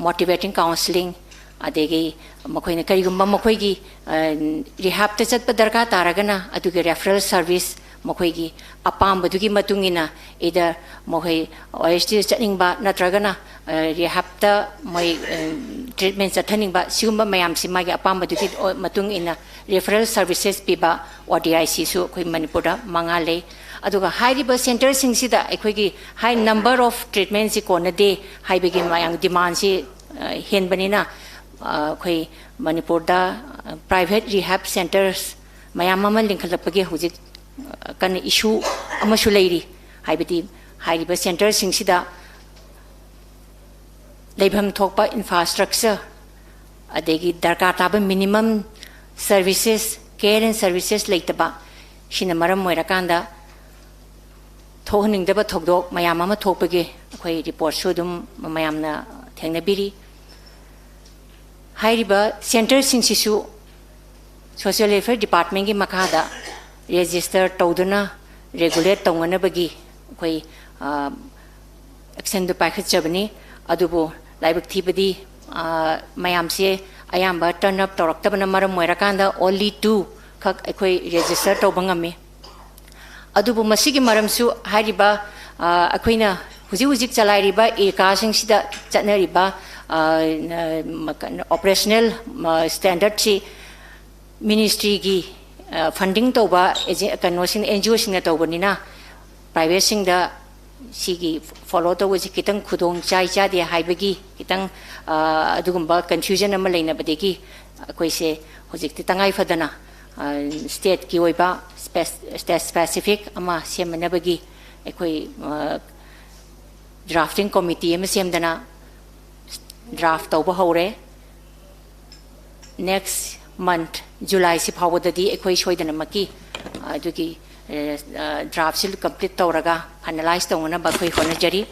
ꯃꯣꯇꯤꯚꯦꯇꯤꯡ ꯀꯥꯎꯟꯁꯤꯂꯤꯡ, ꯑꯗꯒꯤ ꯃꯈꯣꯏꯅ ꯀꯔꯤꯒꯨꯝꯕ ꯃꯈꯣꯏꯒꯤ ꯔꯤꯍꯥꯕꯇ ꯆꯠꯄ ꯗꯔꯀꯥꯔ ꯇꯥꯔꯒꯅ ꯑꯗꯨꯒꯤ ꯔꯦꯐꯔꯦꯜ ꯁꯥꯔꯚꯤꯁ ꯃꯈꯣꯏꯒꯤ ꯑꯄꯥꯝꯕꯗꯨꯒꯤ ꯃꯇꯨꯡ ꯏꯟꯅ, ꯏꯗꯔ ꯃꯈꯣꯏ ꯑꯣ ꯑꯦꯁ ꯇꯤꯗ ꯆꯠꯅꯤꯡꯕ ꯅꯠꯇ꯭ꯔꯒꯅ ꯔꯤꯍꯥꯕꯇ ꯃꯣꯏ ꯇ꯭ꯔꯤꯠꯃꯦꯟ ꯆꯠꯊꯅꯤꯡꯕ, ꯁꯤꯒꯨꯝꯕ ꯃꯌꯥꯝꯁꯤ ꯃꯥꯒꯤ ꯑꯄꯥꯝꯕꯗꯨꯒꯤ ꯃꯇꯨꯡ ꯏꯟꯅ ꯔꯤꯐꯔꯦꯜ ꯁꯥꯔꯚꯤꯁꯦꯁ ꯄꯤꯕ ꯑꯣ ꯗꯤ ꯑꯥꯏ ꯁꯤꯁꯨ ꯑꯩꯈꯣꯏ ꯃꯅꯤꯄꯨꯔꯗ ꯃꯉꯥ ꯂꯩ꯫ ꯑꯗꯨꯒ ꯍꯥꯏꯔꯤꯕ ꯁꯦꯟꯇꯔꯁꯤꯡꯁꯤꯗ ꯑꯩꯈꯣꯏꯒꯤ ꯍꯥꯏ ꯅꯝꯕꯔ ꯑꯣꯐ ꯇ꯭ꯔꯤꯠꯃꯦꯟꯁꯤ ꯀꯣꯟꯅꯗꯦ ꯍꯥꯏꯕꯒꯤ ꯃꯌꯥꯝ ꯗꯤꯃꯥꯟꯁꯤ ꯍꯦꯟꯕꯅꯤꯅ, ꯑꯩꯈꯣꯏ ꯃꯅꯤꯄꯨꯔꯗ ꯄ꯭ꯔꯥꯏꯚꯦꯠ ꯔꯤꯍꯦꯕ ꯁꯦꯟꯇꯔꯁ ꯃꯌꯥꯝ ꯑꯃ ꯂꯤꯡꯈꯠꯂꯛꯄꯒꯤ ꯍꯧꯖꯤꯛ ꯀꯟꯅ ꯏꯁꯨ ꯑꯃꯁꯨ ꯂꯩꯔꯤ꯫ ꯍꯥꯏꯕꯗꯤ ꯍꯥꯏꯔꯤꯕ ꯁꯦꯟꯇꯔꯁꯤꯡꯁꯤꯗ ꯂꯩꯐꯝ ꯊꯣꯛꯄ ꯏꯟꯐ꯭ꯔꯥꯁ꯭ꯇ꯭ꯔꯛꯆꯔ, ꯑꯗꯒꯤ ꯗꯔꯀꯥꯔ ꯇꯥꯕ minimum services, care and services ꯂꯩꯇꯕ, ꯁꯤꯅ ꯃꯔꯝ ꯑꯣꯏꯔꯀꯥꯟꯗ ꯊꯣꯛꯍꯟꯅꯤꯡꯗꯕ ꯊꯧꯗꯣꯛ ꯃꯌꯥꯝ ꯑꯃ ꯊꯣꯛꯄꯒꯤ ꯑꯩꯈꯣꯏ ꯔꯤꯄꯣꯔꯠꯁꯨ ꯑꯗꯨꯝ ꯃꯌꯥꯝꯅ ꯊꯦꯡꯅꯕꯤꯔꯤ꯫ ꯍꯥꯏꯔꯤꯕ ꯁꯦꯟꯇꯔꯁꯤꯡꯁꯤꯁꯨ ꯁꯣꯁꯤꯌꯦꯜ ꯋꯦꯜꯐꯤꯌꯔ ꯗꯤꯄꯥꯔꯠꯃꯦꯟꯒꯤ ꯃꯈꯥꯗ ꯔꯦꯖꯤꯁꯇꯔ ꯇꯧꯗꯨꯅ ꯔꯦꯒꯨꯂꯦꯠ ꯇꯧꯅꯅꯕꯒꯤ ꯑꯩꯈꯣꯏ ꯑꯦꯛꯁꯟꯗꯨ ꯄꯥꯏꯈꯠꯆꯕꯅꯤ꯫ ꯑꯗꯨꯕꯨ ꯂꯥꯏꯕꯛ ꯊꯤꯕꯗꯤ ꯃꯌꯥꯝꯁꯦ ꯑꯌꯥꯝꯕ ꯇꯔꯟ ꯑꯞ ꯇꯧꯔꯛꯇꯕꯅ ꯃꯔꯝ ꯑꯣꯏꯔꯀꯥꯟꯗ only two ꯈꯛ ꯑꯩꯈꯣꯏ ꯔꯦꯖꯤꯁꯇꯔ ꯇꯧꯕ ꯉꯝꯃꯤ꯫ ꯑꯗꯨꯕꯨ ꯃꯁꯤꯒꯤ ꯃꯔꯝꯁꯨ ꯍꯥꯏꯔꯤꯕ ꯑꯩꯈꯣꯏꯅ ꯍꯧꯖꯤꯛ ꯍꯧꯖꯤꯛ ꯆꯂꯥꯏꯔꯤꯕ ꯏꯂꯀꯥꯁꯤꯡꯁꯤꯗ ꯆꯠꯅꯔꯤꯕ ꯑꯣꯄꯔꯦꯁꯅꯦꯜ ꯁ꯭ꯇꯦꯟꯗꯔꯠꯁꯤ ꯃꯤꯅꯤꯁꯇ꯭ꯔꯤꯒꯤ ꯐꯟꯗꯤꯡ ꯇꯧꯕ ꯀꯩꯅꯣꯁꯤꯡ, ꯑꯦꯟ ꯖꯤ ꯑꯣꯁꯤꯡꯅ ꯇꯧꯕꯅꯤꯅ ꯄ꯭ꯔꯥꯏꯚꯦꯠꯁꯤꯡꯗ ꯁꯤꯒꯤ ꯐꯣꯂꯣ ꯇꯧꯕꯁꯤ ꯈꯤꯇꯪ ꯈꯨꯗꯣꯡ ꯆꯥꯏ ꯆꯥꯗꯦ ꯍꯥꯏꯕꯒꯤ ꯈꯤꯇꯪ ꯑꯗꯨꯒꯨꯝꯕ ꯀꯟꯐ꯭ꯌꯨꯖꯟ ꯑꯃ ꯂꯩꯅꯕꯗꯒꯤ ꯑꯩꯈꯣꯏꯁꯦ ꯍꯧꯖꯤꯛꯇꯤ ꯇꯉꯥꯏ ꯐꯗꯅ ꯁ꯭ꯇꯦꯠꯀꯤ ꯑꯣꯏꯕ ꯁ꯭ꯇꯦꯠ ꯁ꯭ꯄꯦꯁꯤꯐꯤꯛ ꯑꯃ ꯁꯦꯝꯅꯅꯕꯒꯤ ꯑꯩꯈꯣꯏ ꯗ꯭ꯔꯥꯐꯇꯤꯡ ꯀꯣꯃꯤꯇꯤ ꯑꯃ ꯁꯦꯝꯗꯅ ꯗ꯭ꯔꯥꯐ ꯇꯧꯕ ꯍꯧꯔꯦ꯫ ꯅꯦꯛꯁ ꯃꯟꯊ, ꯖꯨꯂꯥꯏꯁꯤ ꯐꯥꯎꯕꯗꯗꯤ ꯑꯩꯈꯣꯏ ꯁꯣꯏꯗꯅꯃꯛꯀꯤ ꯑꯗꯨꯒꯤ ꯗ꯭ꯔꯥꯐꯁꯤ ꯀꯝꯄ꯭ꯂꯤꯠ ꯇꯧꯔꯒ ꯐꯥꯏꯅꯦꯂꯥꯏꯁ ꯇꯧꯅꯅꯕ ꯑꯩꯈꯣꯏ ꯍꯣꯠꯅꯖꯔꯤ꯫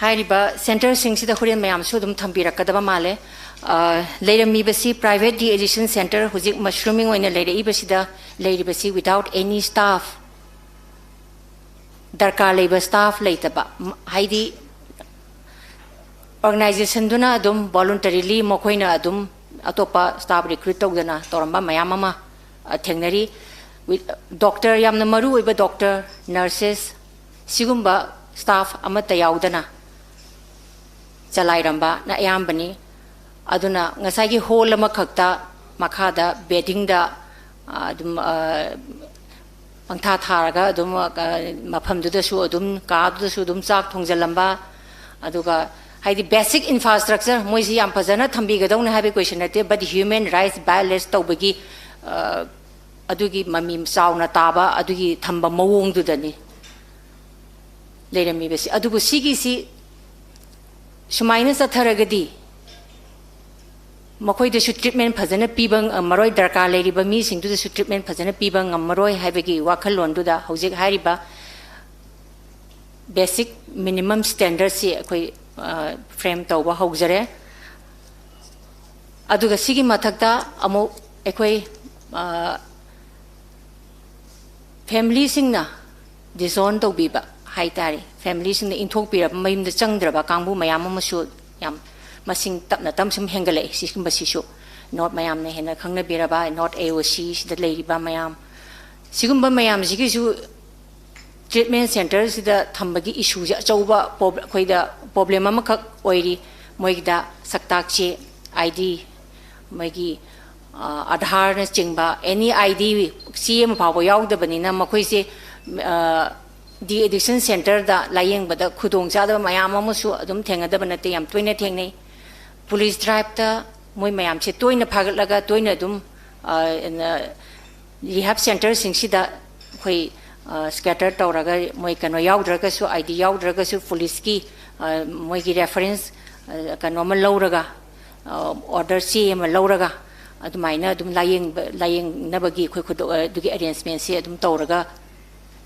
ꯍꯥꯏꯔꯤꯕ ꯁꯦꯟꯇꯔꯁꯤꯡꯁꯤꯗ ꯍꯣꯔꯦꯟ ꯃꯌꯥꯝꯁꯨ ꯑꯗꯨꯝ ꯊꯝꯕꯤꯔꯛꯀꯗꯕ ꯃꯥꯜꯂꯦ꯫ ꯑ, ꯂꯩꯔꯝꯃꯤꯕꯁꯤ private de-addiction centre ꯍꯧꯖꯤꯛ mushrooming ꯑꯣꯏꯅ ꯂꯩꯔꯛꯏꯕꯁꯤꯗ ꯂꯩꯔꯤꯕꯁꯤ without any staff, ꯗꯔꯀꯥꯔ ꯂꯩꯕ staff ꯂꯩꯇꯕ, ꯍꯥꯏꯗꯤ organizationꯗꯨꯅ ꯑꯗꯨꯝ voluntarily ꯃꯈꯣꯏꯅ ꯑꯗꯨꯝ ꯑꯇꯣꯞꯄ staff recruit ꯇꯧꯗꯅ ꯇꯧꯔꯝꯕ ꯃꯌꯥꯝ ꯑꯃ ꯊꯦꯡꯅꯔꯤ꯫ ꯗꯣꯛꯇꯔ, ꯌꯥꯝꯅ ꯃꯔꯨ ꯑꯣꯏꯕ ꯗꯣꯛꯇꯔ, ꯅꯔꯁꯦꯁ, ꯁꯤꯒꯨꯝꯕ staff ꯑꯃꯠꯇ ꯌꯥꯎꯗꯅ ꯆꯂꯥꯏꯔꯝꯕꯅ ꯑꯌꯥꯝꯕꯅꯤ꯫ ꯑꯗꯨꯅ ꯉꯁꯥꯏꯒꯤ ꯍꯣꯜ ꯑꯃꯈꯛꯇ ꯃꯈꯥꯗ ꯕꯦꯗꯤꯡꯗ ꯑꯗꯨꯝ ꯄꯪꯊꯥ ꯊꯥꯔꯒ ꯑꯗꯨꯝ ꯃꯐꯝꯗꯨꯗꯁꯨ ꯑꯗꯨꯝ ꯀꯥꯗꯨꯗꯁꯨ ꯑꯗꯨꯝ ꯆꯥꯛ ꯊꯣꯡꯖꯤꯜꯂꯝꯕ꯫ ꯑꯗꯨꯒ ꯍꯥꯏꯗꯤ basic infrastructure ꯃꯣꯏꯁꯤ ꯌꯥꯝ ꯐꯖꯅ ꯊꯝꯕꯤꯒꯗꯧꯅꯤ ꯍꯥꯏꯕꯒꯤ question ꯅꯠꯇꯦ, but human rights violate ꯇꯧꯕꯒꯤ ꯑꯗꯨꯒꯤ ꯃꯃꯤ ꯆꯥꯎꯅ ꯇꯥꯕ ꯑꯗꯨꯒꯤ ꯊꯝꯕ ꯃꯑꯣꯡꯗꯨꯗꯅꯤ ꯂꯩꯔꯝꯃꯤꯕꯁꯤ꯫ ꯑꯗꯨꯕꯨ ꯁꯤꯒꯤꯁꯤ ꯁꯨꯃꯥꯏꯅ ꯆꯠꯊꯔꯒꯗꯤ ꯃꯈꯣꯏꯗꯁꯨ treatment ꯐꯖꯅ ꯄꯤꯕ ꯉꯝꯃꯔꯣꯏ, ꯗꯔꯀꯥꯔ ꯂꯩꯔꯤꯕ ꯃꯤꯁꯤꯡꯗꯨꯗꯁꯨ treatment ꯐꯖꯅ ꯄꯤꯕ ꯉꯝꯃꯔꯣꯏ ꯍꯥꯏꯕꯒꯤ ꯋꯥꯈꯜꯂꯣꯟꯗꯨꯗ ꯍꯧꯖꯤꯛ ꯍꯥꯏꯔꯤꯕ basic minimum standardꯁꯤ ꯑꯩꯈꯣꯏ frame ꯇꯧꯕ ꯍꯧꯖꯔꯦ꯫ ꯑꯗꯨꯒ ꯁꯤꯒꯤ ꯃꯊꯛꯇ ꯑꯃꯨꯛ ꯑꯩꯈꯣꯏ familyꯁꯤꯡꯅ disown ꯇꯧꯕꯤꯕ ꯍꯥꯏ ꯇꯥꯔꯦ, familyꯁꯤꯡꯅ ꯏꯟꯊꯣꯛꯄꯤꯔꯕ, ꯃꯌꯨꯝꯗ ꯆꯪꯗ꯭ꯔꯕ ꯀꯥꯡꯕꯨ ꯃꯌꯥꯝ ꯑꯃꯁꯨ ꯌꯥꯝ ꯃꯁꯤꯡ ꯇꯞꯅ ꯇꯞꯅ ꯁꯨꯝ ꯍꯦꯟꯒꯠꯂꯛꯏ꯫ ꯁꯤꯒꯨꯝꯕꯁꯤꯁꯨ ꯅꯣꯔꯠ ꯃꯌꯥꯝꯅ ꯍꯦꯟꯅ ꯈꯪꯅꯕꯤꯔꯕ ꯅꯣꯔꯠ AOCꯁꯤꯗ ꯂꯩꯔꯤꯕ ꯃꯌꯥꯝ, ꯁꯤꯒꯨꯝꯕ ꯃꯌꯥꯝꯁꯤꯒꯤꯁꯨ treatment centreꯁꯤꯗ ꯊꯝꯕꯒꯤ issueꯁꯦ ꯑꯆꯧꯕ ꯑꯩꯈꯣꯏꯗ problem ꯑꯃꯈꯛ ꯑꯣꯏꯔꯤ꯫ ꯃꯣꯏꯒꯤꯗ ꯁꯛꯇꯥꯛ ꯆꯦ, ID, ꯃꯣꯏꯒꯤ ꯑꯥꯙꯥꯔꯅꯆꯤꯡꯕ any ID ꯆꯦ ꯑꯃ ꯐꯥꯎꯕ ꯌꯥꯎꯗꯕꯅꯤꯅ ꯃꯈꯣꯏꯁꯦ de-addiction centreꯗ ꯂꯥꯏꯌꯦꯡꯕꯗ ꯈꯨꯗꯣꯡꯆꯥꯗꯕ ꯃꯌꯥꯝ ꯑꯃꯁꯨ ꯑꯗꯨꯝ ꯊꯦꯡꯅꯗꯕ ꯅꯠꯇꯦ, ꯌꯥꯝ ꯇꯣꯏꯅ ꯊꯦꯡꯅꯩ꯫ Police driveꯇ ꯃꯣꯏ ꯃꯌꯥꯝꯁꯦ ꯇꯣꯏꯅ ꯐꯥꯒꯠꯂꯒ ꯇꯣꯏꯅ ꯑꯗꯨꯝ rehab centreꯁꯤꯡꯁꯤꯗ ꯑꯩꯈꯣꯏ scatter ꯇꯧꯔꯒ ꯃꯣꯏ ꯀꯩꯅꯣ ꯌꯥꯎꯗ꯭ꯔꯒꯁꯨ, ID ꯌꯥꯎꯗ꯭ꯔꯒꯁꯨ policeꯀꯤ ꯃꯣꯏꯒꯤ reference ꯀꯩꯅꯣ ꯑꯃ ꯂꯧꯔꯒ, order ꯆꯦ ꯑꯃ ꯂꯧꯔꯒ ꯑꯗꯨꯃꯥꯏꯅ ꯑꯗꯨꯝ ꯂꯥꯌꯦꯡꯕ ꯂꯥꯌꯦꯡꯅꯕꯒꯤ ꯑꯩꯈꯣꯏ ꯈꯨꯗꯣ ꯑꯗꯨꯒꯤ ꯑꯦꯔꯦꯟꯖꯃꯦꯟꯁꯦ ꯑꯗꯨꯝ ꯇꯧꯔꯒ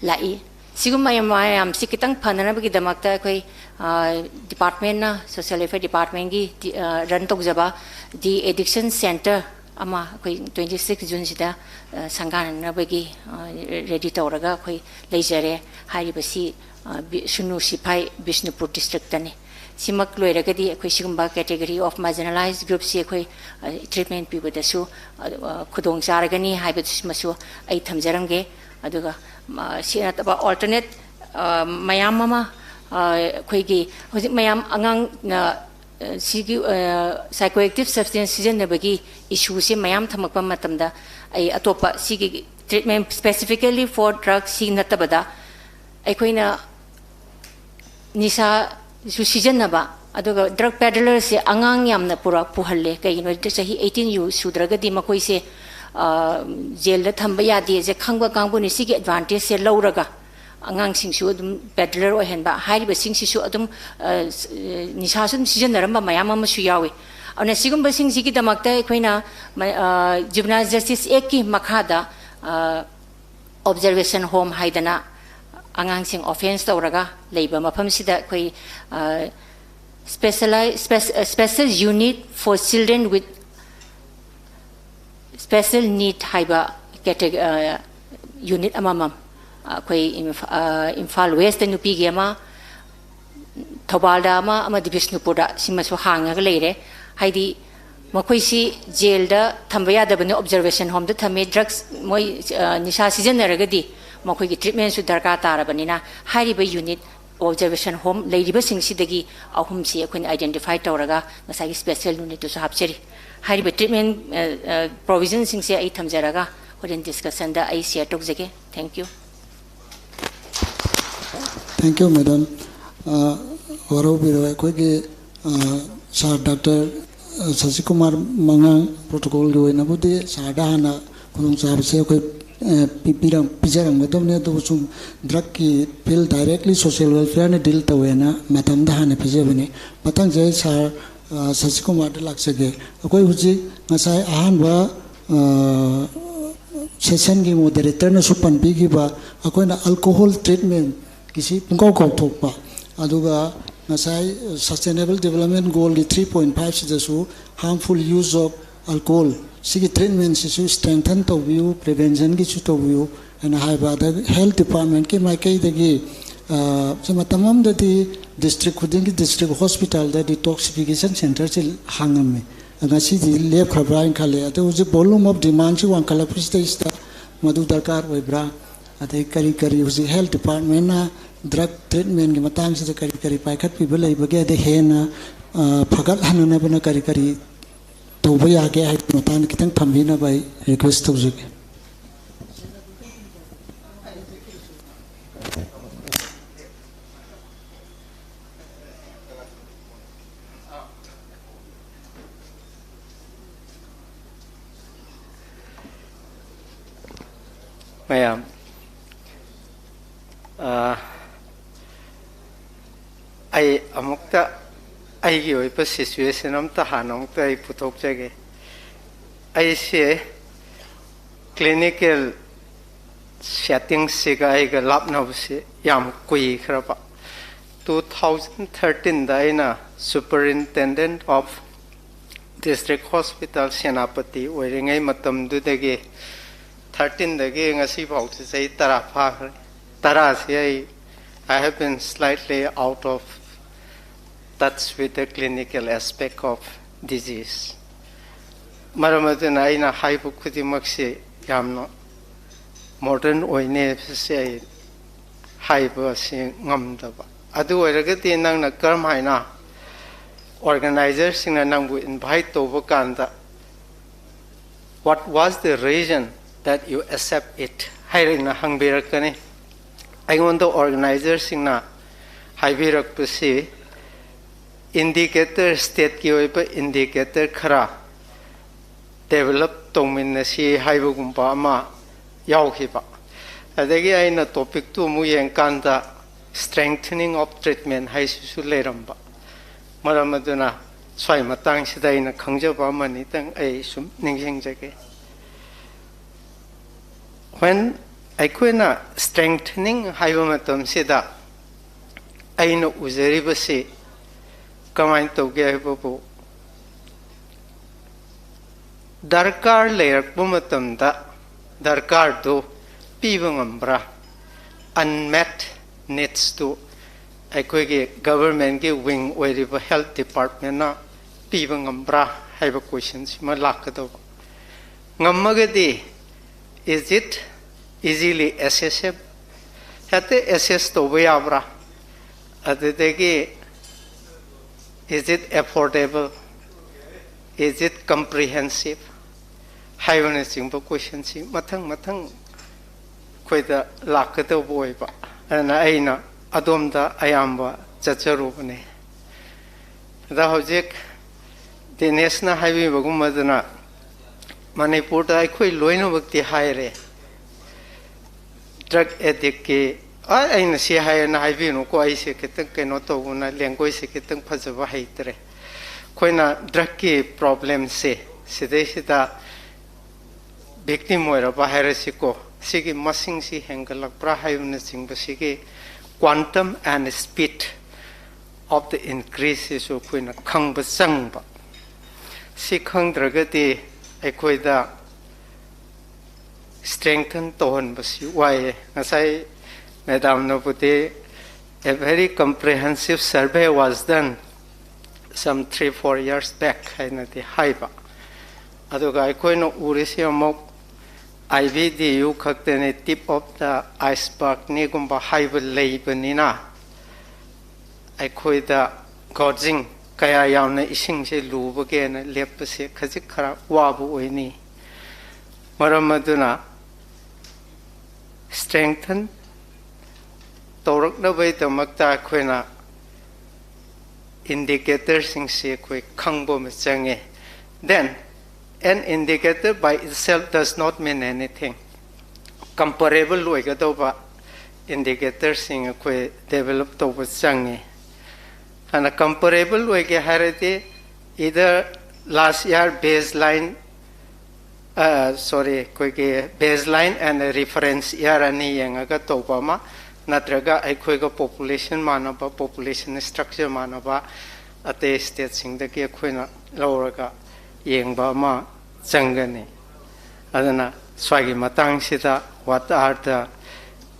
ꯂꯥꯛꯏ꯫ ꯁꯤꯒꯨꯝꯕ ꯃꯌꯥꯝ ꯃꯌꯥꯝꯁꯤ ꯈꯤꯇꯪ ꯐꯅꯅꯕꯒꯤꯗꯃꯛꯇ ꯑꯩꯈꯣꯏ ꯗꯤꯄꯥꯔꯠꯃꯦꯟꯅ, ꯁꯣꯁꯤꯌꯦꯜ ꯋꯦꯜꯐꯤꯌꯔ ꯗꯤꯄꯥꯔꯠꯃꯦꯟꯒꯤ ꯔꯟ ꯇꯧꯖꯕ ꯗꯤ ꯑꯦꯗꯤꯛꯁꯟ ꯁꯦꯟꯇꯔ ꯑꯃ ꯑꯩꯈꯣꯏ ꯇ꯭ꯋꯦꯟꯇꯤ ꯁꯤꯛꯁ ꯖꯨꯟꯁꯤꯗ ꯁꯪꯒꯥꯅꯅꯕꯒꯤ ꯔꯦꯗꯤ ꯇꯧꯔꯒ ꯑꯩꯈꯣꯏ ꯂꯩꯖꯔꯦ꯫ ꯍꯥꯏꯔꯤꯕꯁꯤ ꯁꯨꯅꯨ ꯁꯤꯐꯥꯏ, ꯕꯤꯁꯅꯨꯄꯨꯔ ꯗꯤꯁꯇ꯭ꯔꯤꯛꯇꯅꯤ꯫ ꯁꯤꯃꯛ ꯂꯣꯏꯔꯒꯗꯤ ꯑꯩꯈꯣꯏ ꯁꯤꯒꯨꯝꯕ category of marginalized group ꯁꯤ ꯑꯩꯈꯣꯏ treatment ꯄꯤꯕꯗꯁꯨ ꯈꯨꯗꯣꯡ ꯆꯥꯔꯒꯅꯤ ꯍꯥꯏꯕꯁꯤꯃꯁꯨ ꯑꯩ ꯊꯝꯖꯔꯝꯒꯦ꯫ ꯑꯗꯨꯒ ꯁꯤ ꯅꯠꯇꯕ alternate ꯃꯌꯥꯝ ꯑꯃ ꯑꯩꯈꯣꯏꯒꯤ ꯍꯧꯖꯤꯛ ꯃꯌꯥꯝ ꯑꯉꯥꯡ ꯁꯤꯒꯤ psychoactive substance ꯁꯤꯖꯤꯟꯅꯕꯒꯤ issue ꯁꯦ ꯃꯌꯥꯝ ꯊꯝꯃꯛꯄ ꯃꯇꯝꯗ ꯑꯩ ꯑꯇꯣꯞꯄ ꯁꯤꯒꯤ treatment specifically for drug ꯁꯤ ꯅꯠꯇꯕꯗ ꯑꯩꯈꯣꯏꯅ ꯅꯤꯁꯥꯁꯨ ꯁꯤꯖꯤꯟꯅꯕ, ꯑꯗꯨꯒ drug peddler ꯁꯦ ꯑꯉꯥꯡ ꯌꯥꯝꯅ ꯄꯨꯔꯛ ꯄꯨꯍꯜꯂꯦ꯫ ꯀꯩꯒꯤꯅꯣ ꯍꯥꯏꯗꯤ ꯆꯍꯤ eighteen ꯁꯨꯗ꯭ꯔꯒꯗꯤ ꯃꯈꯣꯏꯁꯦ ꯖꯦꯜꯗ ꯊꯝꯕ ꯌꯥꯗꯦꯁꯦ ꯈꯪꯕ ꯀꯥꯡꯕꯨꯅꯤ꯫ ꯁꯤꯒꯤ advantage ꯁꯦ ꯂꯧꯔꯒ ꯑꯉꯥꯡꯁꯤꯡꯁꯨ ꯑꯗꯨꯝ peddler ꯑꯣꯏꯍꯟꯕ, ꯍꯥꯏꯔꯤꯕꯁꯤꯡꯁꯤꯁꯨ ꯑꯗꯨꯝ ꯅꯤꯁꯥꯁꯨ ꯑꯗꯨꯝ ꯁꯤꯖꯤꯟꯅꯔꯝꯕ ꯃꯌꯥꯝ ꯑꯃꯁꯨ ꯌꯥꯎꯏ꯫ ꯑꯗꯨꯅ ꯁꯤꯒꯨꯝꯕꯁꯤꯡꯁꯤꯒꯤꯗꯃꯛꯇ ꯑꯩꯈꯣꯏꯅ Juvenile Justice Act ꯀꯤ ꯃꯈꯥꯗ observation home ꯍꯥꯏꯗꯅ ꯑꯉꯥꯡꯁꯤꯡ offence ꯇꯧꯔꯒ ꯂꯩꯕ ꯃꯐꯝꯁꯤꯗ ꯑꯩꯈꯣꯏ specialized special unit for children with special need ꯍꯥꯏꯕ category unit ꯑꯃꯃꯝ ꯑꯩꯈꯣꯏ ꯏꯝꯐꯥꯜ West ꯇ ꯅꯨꯄꯤꯒꯤ ꯑꯃ, ꯊꯧꯕꯥꯜꯗ ꯑꯃ ꯑꯃꯗꯤ ꯕꯤꯁꯅꯨꯄꯨꯔꯗ ꯁꯤꯃꯁꯨ ꯍꯥꯡꯉꯒ ꯂꯩꯔꯦ꯫ ꯍꯥꯏꯗꯤ ꯃꯈꯣꯏꯁꯤ ꯖꯦꯜꯗ ꯊꯝꯕ ꯌꯥꯗꯕꯅꯤ, observation home ꯗ ꯊꯝꯃꯤ꯫ Drugs ꯃꯣꯏ ꯅꯤꯁꯥ ꯁꯤꯖꯤꯟꯅꯔꯒꯗꯤ ꯃꯈꯣꯏꯒꯤ treatment ꯁꯨ ꯗꯔꯀꯥꯔ ꯇꯥꯔꯕꯅꯤꯅ ꯍꯥꯏꯔꯤꯕ unit observation home ꯂꯩꯔꯤꯕꯁꯤꯡꯁꯤꯗꯒꯤ ꯑꯍꯨꯝꯁꯤ ꯑꯩꯈꯣꯏꯅ identify ꯇꯧꯔꯒ ꯉꯁꯥꯏꯒꯤ special unit ꯇꯨꯁꯨ ꯍꯥꯞꯆꯔꯤ꯫ ꯍꯥꯏꯔꯤꯕ treatment provision ꯁꯤꯡꯁꯦ ꯑꯩ ꯊꯝꯖꯔꯒ ꯍꯣꯔꯦꯟ discussion ꯗ ꯑꯩ share ꯇꯧꯖꯒꯦ꯫ Thank you꯫ Thank you, madam. ꯋꯥꯔꯧꯕꯤꯔꯣꯏ, ꯑꯩꯈꯣꯏꯒꯤ ꯁꯥꯔ ꯗꯥꯛꯇꯔ ꯁꯁꯤꯀꯨꯃꯥꯔ ꯃꯉꯥꯡ protocol ꯒꯤ ꯑꯣꯏꯅꯕꯨꯗꯤ ꯁꯥꯔꯗ ꯍꯥꯟꯅ ꯈꯨꯗꯣꯡꯆꯥꯕꯁꯦ ꯑꯩꯈꯣꯏ ꯄꯤꯕꯤꯔꯝ ꯄꯤꯖꯔꯝꯒꯗꯕꯅꯤ, ꯑꯗꯨꯕꯨ ꯁꯨꯝ drug ꯀꯤ field directly social welfare ꯅ deal ꯇꯧꯋꯦꯅ madam ꯗ ꯍꯥꯟꯅ ꯄꯤꯖꯕꯅꯤ꯫ ꯃꯊꯪꯁꯦ ꯑꯩ ꯁꯥꯔ ꯑ, ꯁꯁꯤꯀꯨꯃꯥꯔꯗ ꯂꯥꯛꯆꯒꯦ꯫ ꯑꯩꯈꯣꯏ ꯍꯧꯖꯤꯛ ꯉꯁꯥꯏ ꯑꯍꯥꯟꯕ, ꯑ, ꯁꯦꯁꯟꯒꯤ ꯃꯣꯗꯔꯦꯇꯔꯅꯁꯨ ꯄꯟꯕꯤꯈꯤꯕ, ꯑꯩꯈꯣꯏꯅ ꯑꯜꯀꯣꯍꯣꯜ ꯇ꯭ꯔꯤꯠꯃꯦꯟꯒꯤꯁꯤ ꯄꯨꯡꯀꯥꯎ ꯀꯥꯎꯊꯣꯛꯄ, ꯑꯗꯨꯒ ꯉꯁꯥꯏ ꯁꯁꯇꯦꯅꯦꯕꯜ ꯗꯤꯕꯂꯞꯃꯦꯟ ꯒꯣꯜꯒꯤ ꯊ꯭ꯔꯤ ꯄꯣꯏꯟ ꯐꯥꯏꯚꯁꯤꯗꯁꯨ harmful use of alcohol ꯁꯤꯒꯤ ꯇ꯭ꯔꯤꯠꯃꯦꯟꯁꯤꯁꯨ ꯁ꯭ꯇ꯭ꯔꯦꯡꯊꯟ ꯇꯧꯕꯤꯌꯨ, ꯄ꯭ꯔꯤꯚꯦꯟꯁꯟꯒꯤꯁꯨ ꯇꯧꯕꯤꯌꯨ ꯍꯥꯏꯅ ꯍꯥꯏꯕ꯫ ꯑꯗ ꯍꯦꯜꯊ ꯗꯤꯄꯥꯔꯠꯃꯦꯟꯠꯀꯤ ꯃꯥꯏꯀꯩꯗꯒꯤ, ꯑ, ꯁꯤ ꯃꯇꯝ ꯑꯃꯗꯗꯤ ꯗꯤꯁꯇ꯭ꯔꯤꯛ ꯈꯨꯗꯤꯡꯒꯤ ꯗꯤꯁꯇ꯭ꯔꯤꯛ ꯍꯣꯁꯄꯤꯇꯥꯜꯗ ꯗꯤꯇꯣꯛꯁꯤꯐꯤꯀꯦꯁꯟ ꯁꯦꯟꯇꯔꯁꯤ ꯍꯥꯡꯉꯝꯃꯤ꯫ ꯉꯁꯤꯗꯤ ꯂꯦꯞꯈ꯭ꯔꯕ꯭ꯔꯥ ꯍꯥꯏꯅ ꯈꯜꯂꯦ꯫ ꯑꯗꯣ ꯍꯧꯖꯤꯛ volume of demandꯁꯤ ꯋꯥꯡꯈꯠꯂꯛꯄꯁꯤꯗꯩꯁꯤꯗ ꯃꯗꯨ ꯗꯔꯀꯥꯔ ꯑꯣꯏꯕ꯭ꯔꯥ? ꯑꯗꯩ ꯀꯔꯤ ꯀꯔꯤ ꯍꯧꯖꯤꯛ ꯍꯦꯜꯊ ꯗꯤꯄꯥꯔꯠꯃꯦꯟꯅ ꯗ꯭ꯔꯒ ꯇ꯭ꯔꯤꯠꯃꯦꯟꯒꯤ ꯃꯇꯥꯡꯁꯤꯗ ꯀꯔꯤ ꯀꯔꯤ ꯄꯥꯏꯈꯠꯄꯤꯕ ꯂꯩꯕꯒꯦ? ꯑꯗꯩ ꯍꯦꯟꯅ, ꯑ, ꯐꯒꯠꯍꯟꯅꯅꯕꯅ ꯀꯔꯤ ꯀꯔꯤ ꯇꯧꯕ ꯌꯥꯒꯦ ꯍꯥꯏꯕꯒꯤ ꯃꯇꯥꯡꯗ ꯈꯤꯇꯪ ꯊꯝꯕꯤꯅꯕ ꯑꯩ ꯔꯤꯀ꯭ꯋꯦꯁ ꯇꯧꯖꯒꯦ꯫ ꯃꯌꯥꯝ, ꯑ, ꯑꯩ ꯑꯃꯨꯛꯇ ꯑꯩꯒꯤ ꯑꯣꯏꯕ ꯁꯤꯆꯨꯋꯦꯁꯟ ꯑꯝꯇ ꯍꯥꯟꯅ ꯑꯃꯨꯛꯇ ꯑꯩ ꯄꯨꯊꯣꯛꯆꯒꯦ꯫ ꯑꯩꯁꯦ ꯀ꯭ꯂꯤꯅꯤꯀꯦꯜ ꯁꯦꯠꯇꯤꯡꯁꯤꯒ ꯑꯩꯒ ꯂꯥꯞꯅꯕꯁꯤ ꯌꯥꯝ ꯀꯨꯏꯈ꯭ꯔꯕ꯫ Two thousand thirteenꯗ ꯑꯩꯅ Superintendent of District Hospital Senapati ꯑꯣꯏꯔꯤꯉꯩ ꯃꯇꯝꯗꯨꯗꯒꯤ, thirteenꯗꯒꯤ ꯉꯁꯤ ꯐꯥꯎꯁꯤ ꯆꯍꯤ ꯇꯔꯥ ꯐꯥꯈ꯭ꯔꯦ꯫ ꯇꯔꯥꯁꯤ ꯑꯩ, I have been slightly out of touch with the clinical aspect of disease. ꯃꯔꯝ ꯑꯗꯨꯅ ꯑꯩꯅ ꯍꯥꯏꯕ ꯈꯨꯗꯤꯡꯃꯛꯁꯤ ꯌꯥꯝꯅ ꯃꯣꯗꯔꯟ ꯑꯣꯏꯅꯦ ꯍꯥꯏꯕꯁꯤ ꯑꯩ ꯍꯥꯏꯕ ꯑꯁꯤ ꯉꯝꯗꯕ꯫ ꯑꯗꯨ ꯑꯣꯏꯔꯒꯗꯤ ꯅꯪꯅ ꯀꯔꯝ ꯍꯥꯏꯅ ꯑꯣꯔꯒꯅꯥꯏꯖꯔꯁꯤꯡꯅ ꯅꯪꯕꯨ ꯏꯟꯚꯥꯏꯠ ꯇꯧꯕ ꯀꯥꯟꯗ, "What was the reason that you accept it?" ꯍꯥꯏꯔꯒꯅ ꯍꯪꯕꯤꯔꯛꯀꯅꯤ꯫ ꯑꯩꯉꯣꯟꯗ ꯑꯣꯔꯒꯅꯥꯏꯖꯔꯁꯤꯡꯅ ꯍꯥꯏꯕꯤꯔꯛꯄꯁꯤ, ꯏꯟꯗꯤꯀꯦꯇꯔ, ꯁ꯭ꯇꯦꯠꯀꯤ ꯑꯣꯏꯕ ꯏꯟꯗꯤꯀꯦꯇꯔ ꯈꯔ ꯗꯦꯕꯂꯞ ꯇꯧꯃꯤꯟꯅꯁꯤ ꯍꯥꯏꯕꯒꯨꯝꯕ ꯑꯃ ꯌꯥꯎꯈꯤꯕ꯫ ꯑꯗꯒꯤ ꯑꯩꯅ ꯇꯣꯄꯤꯛꯇꯨ ꯑꯃꯨꯛ ꯌꯦꯡꯀꯥꯟꯗ strengthening of treatment ꯍꯥꯏꯁꯤꯁꯨ ꯂꯩꯔꯝꯕ꯫ ꯃꯔꯝ ꯑꯗꯨꯅ ꯁ꯭ꯋꯥꯏ ꯃꯇꯥꯡꯁꯤꯗ ꯑꯩꯅ ꯈꯪꯖꯕ ꯑꯃꯅꯤꯇꯪ ꯑꯩ ꯁꯨꯝ ꯅꯤꯡꯁꯤꯡꯖꯒꯦ꯫ When ꯑꯩꯈꯣꯏꯅ strengthening ꯍꯥꯏꯕ ꯃꯇꯝꯁꯤꯗ ꯑꯩꯅ ꯎꯖꯔꯤꯕꯁꯤ ꯀꯃꯥꯏꯅ ꯇꯧꯒꯦ ꯍꯥꯏꯕꯕꯨ, ꯗꯔꯀꯥꯔ ꯂꯩꯔꯛꯄ ꯃꯇꯝꯗ ꯗꯔꯀꯥꯔꯗꯨ ꯄꯤꯕ ꯉꯝꯕ꯭ꯔꯥ, unmet needs ꯇꯨ ꯑꯩꯈꯣꯏꯒꯤ government ꯀꯤ wing ꯑꯣꯏꯔꯤꯕ health department ꯅ ꯄꯤꯕ ꯉꯝꯕ꯭ꯔꯥ ꯍꯥꯏꯕ question ꯁꯤꯃ ꯂꯥꯛꯀꯗꯧꯕ꯫ ꯉꯝꯃꯒꯗꯤ, is it easily accessible? ꯍꯦꯛꯇ access ꯇꯧꯕ ꯌꯥꯕ꯭ꯔꯥ? ꯑꯗꯨꯗꯒꯤ, is it affordable? Is it comprehensive? ꯍꯥꯏꯕꯅꯆꯤꯡꯕ question ꯁꯤ ꯃꯊꯪ ꯃꯊꯪ ꯑꯩꯈꯣꯏꯗ ꯂꯥꯛꯀꯗꯧꯕ ꯑꯣꯏꯕ꯫ ꯑꯗꯨꯅ ꯑꯩꯅ ꯑꯗꯣꯝꯗ ꯑꯌꯥꯝꯕ ꯆꯠꯆꯔꯨꯕꯅꯦ꯫ ꯑꯗ ꯍꯧꯖꯤꯛ ꯗꯤꯅꯦꯁꯅ ꯍꯥꯏꯕꯤꯕꯒꯨꯝꯕꯗꯨꯅ, ꯃꯅꯤꯄꯨꯔꯗ ꯑꯩꯈꯣꯏ ꯂꯣꯏꯅꯃꯛꯇꯤ ꯍꯥꯏꯔꯦ, drug addict ꯀꯤ, ꯑ, ꯑꯩꯅ ꯁꯤ ꯍꯥꯏꯌꯦꯅ ꯍꯥꯏꯕꯤꯅꯨꯀꯣ, ꯑꯩꯁꯦ ꯈꯤꯇꯪ ꯀꯩꯅꯣ ꯇꯧꯕꯅ, language ꯁꯦ ꯈꯤꯇꯪ ꯐꯖꯕ ꯍꯩꯇ꯭ꯔꯦ꯫ ꯑꯩꯈꯣꯏꯅ drug ꯀꯤ problem ꯁꯦ ꯁꯤꯗꯩꯁꯤꯗ victim ꯑꯣꯏꯔꯕ ꯍꯥꯏꯔꯁꯤꯀꯣ, ꯁꯤꯒꯤ ꯃꯁꯤꯡꯁꯤ ꯍꯦꯟꯒꯠꯂꯛꯄ꯭ꯔꯥ ꯍꯥꯏꯕꯅꯆꯤꯡꯕꯁꯤꯒꯤ quantum and speed of the increase ꯁꯤꯁꯨ ꯑꯩꯈꯣꯏꯅ ꯈꯪꯕ ꯆꯪꯕ꯫ ꯁꯤ ꯈꯪꯗ꯭ꯔꯒꯗꯤ ꯑꯩꯈꯣꯏꯗ strengthen ꯇꯧꯍꯟꯕꯁꯤ ꯋꯥꯏꯌꯦ꯫ ꯉꯁꯥꯏ madam ꯅꯕꯨꯗꯤ a very comprehensive survey was done some three, four years back ꯍꯥꯏꯅꯗꯤ ꯍꯥꯏꯕ꯫ ꯑꯗꯨꯒ ꯑꯩꯈꯣꯏꯅ ꯎꯔꯤꯁꯤ ꯑꯃꯨꯛ I V D U ꯈꯛꯇꯅꯤ, tip of the iceberg ꯅꯤꯒꯨꯝꯕ ꯍꯥꯏꯕ ꯂꯩꯕꯅꯤꯅ, ꯑꯩꯈꯣꯏꯗ gorging ꯀꯌꯥ ꯌꯥꯝꯅ ꯏꯁꯤꯡꯁꯦ ꯂꯨꯕꯒꯦꯅ ꯂꯦꯞꯄꯁꯦ ꯈꯖꯤꯛ ꯈꯔ ꯋꯥꯕ ꯑꯣꯏꯅꯤ꯫ ꯃꯔꯝ ꯑꯗꯨꯅ strengthen ꯇꯧꯔꯛꯅꯕꯒꯤꯗꯃꯛꯇ ꯑꯩꯈꯣꯏꯅ indicator ꯁꯤꯡꯁꯤ ꯑꯩꯈꯣꯏ ꯈꯪꯕ ꯑꯃ ꯆꯪꯉꯦ꯫ Then, an indicator by itself does not mean anything. Comparable ꯑꯣꯏꯒꯗꯧꯕ indicator ꯁꯤꯡ ꯑꯩꯈꯣꯏ develop ꯇꯧꯕ ꯆꯪꯉꯤ꯫ ꯑꯗꯨꯅ comparable ꯑꯣꯏꯒꯦ ꯍꯥꯏꯔꯗꯤ Either last year baseline, sorry, ꯑꯩꯈꯣꯏꯒꯤ baseline and reference year ꯑꯅꯤ ꯌꯦꯡꯉꯒ ꯇꯧꯕ ꯑꯃ, ꯅꯠꯇ꯭ꯔꯒ ꯑꯩꯈꯣꯏꯒ population ꯃꯥꯟꯅꯕ, population structure ꯃꯥꯟꯅꯕ ꯑꯇꯩ stateꯁꯤꯡꯗꯒꯤ ꯑꯩꯈꯣꯏꯅ ꯂꯧꯔꯒ ꯌꯦꯡꯕ ꯑꯃ ꯆꯪꯒꯅꯤ꯫ ꯑꯗꯨꯅ ꯁ꯭ꯋꯥꯏꯒꯤ ꯃꯇꯥꯡꯁꯤꯗ what are the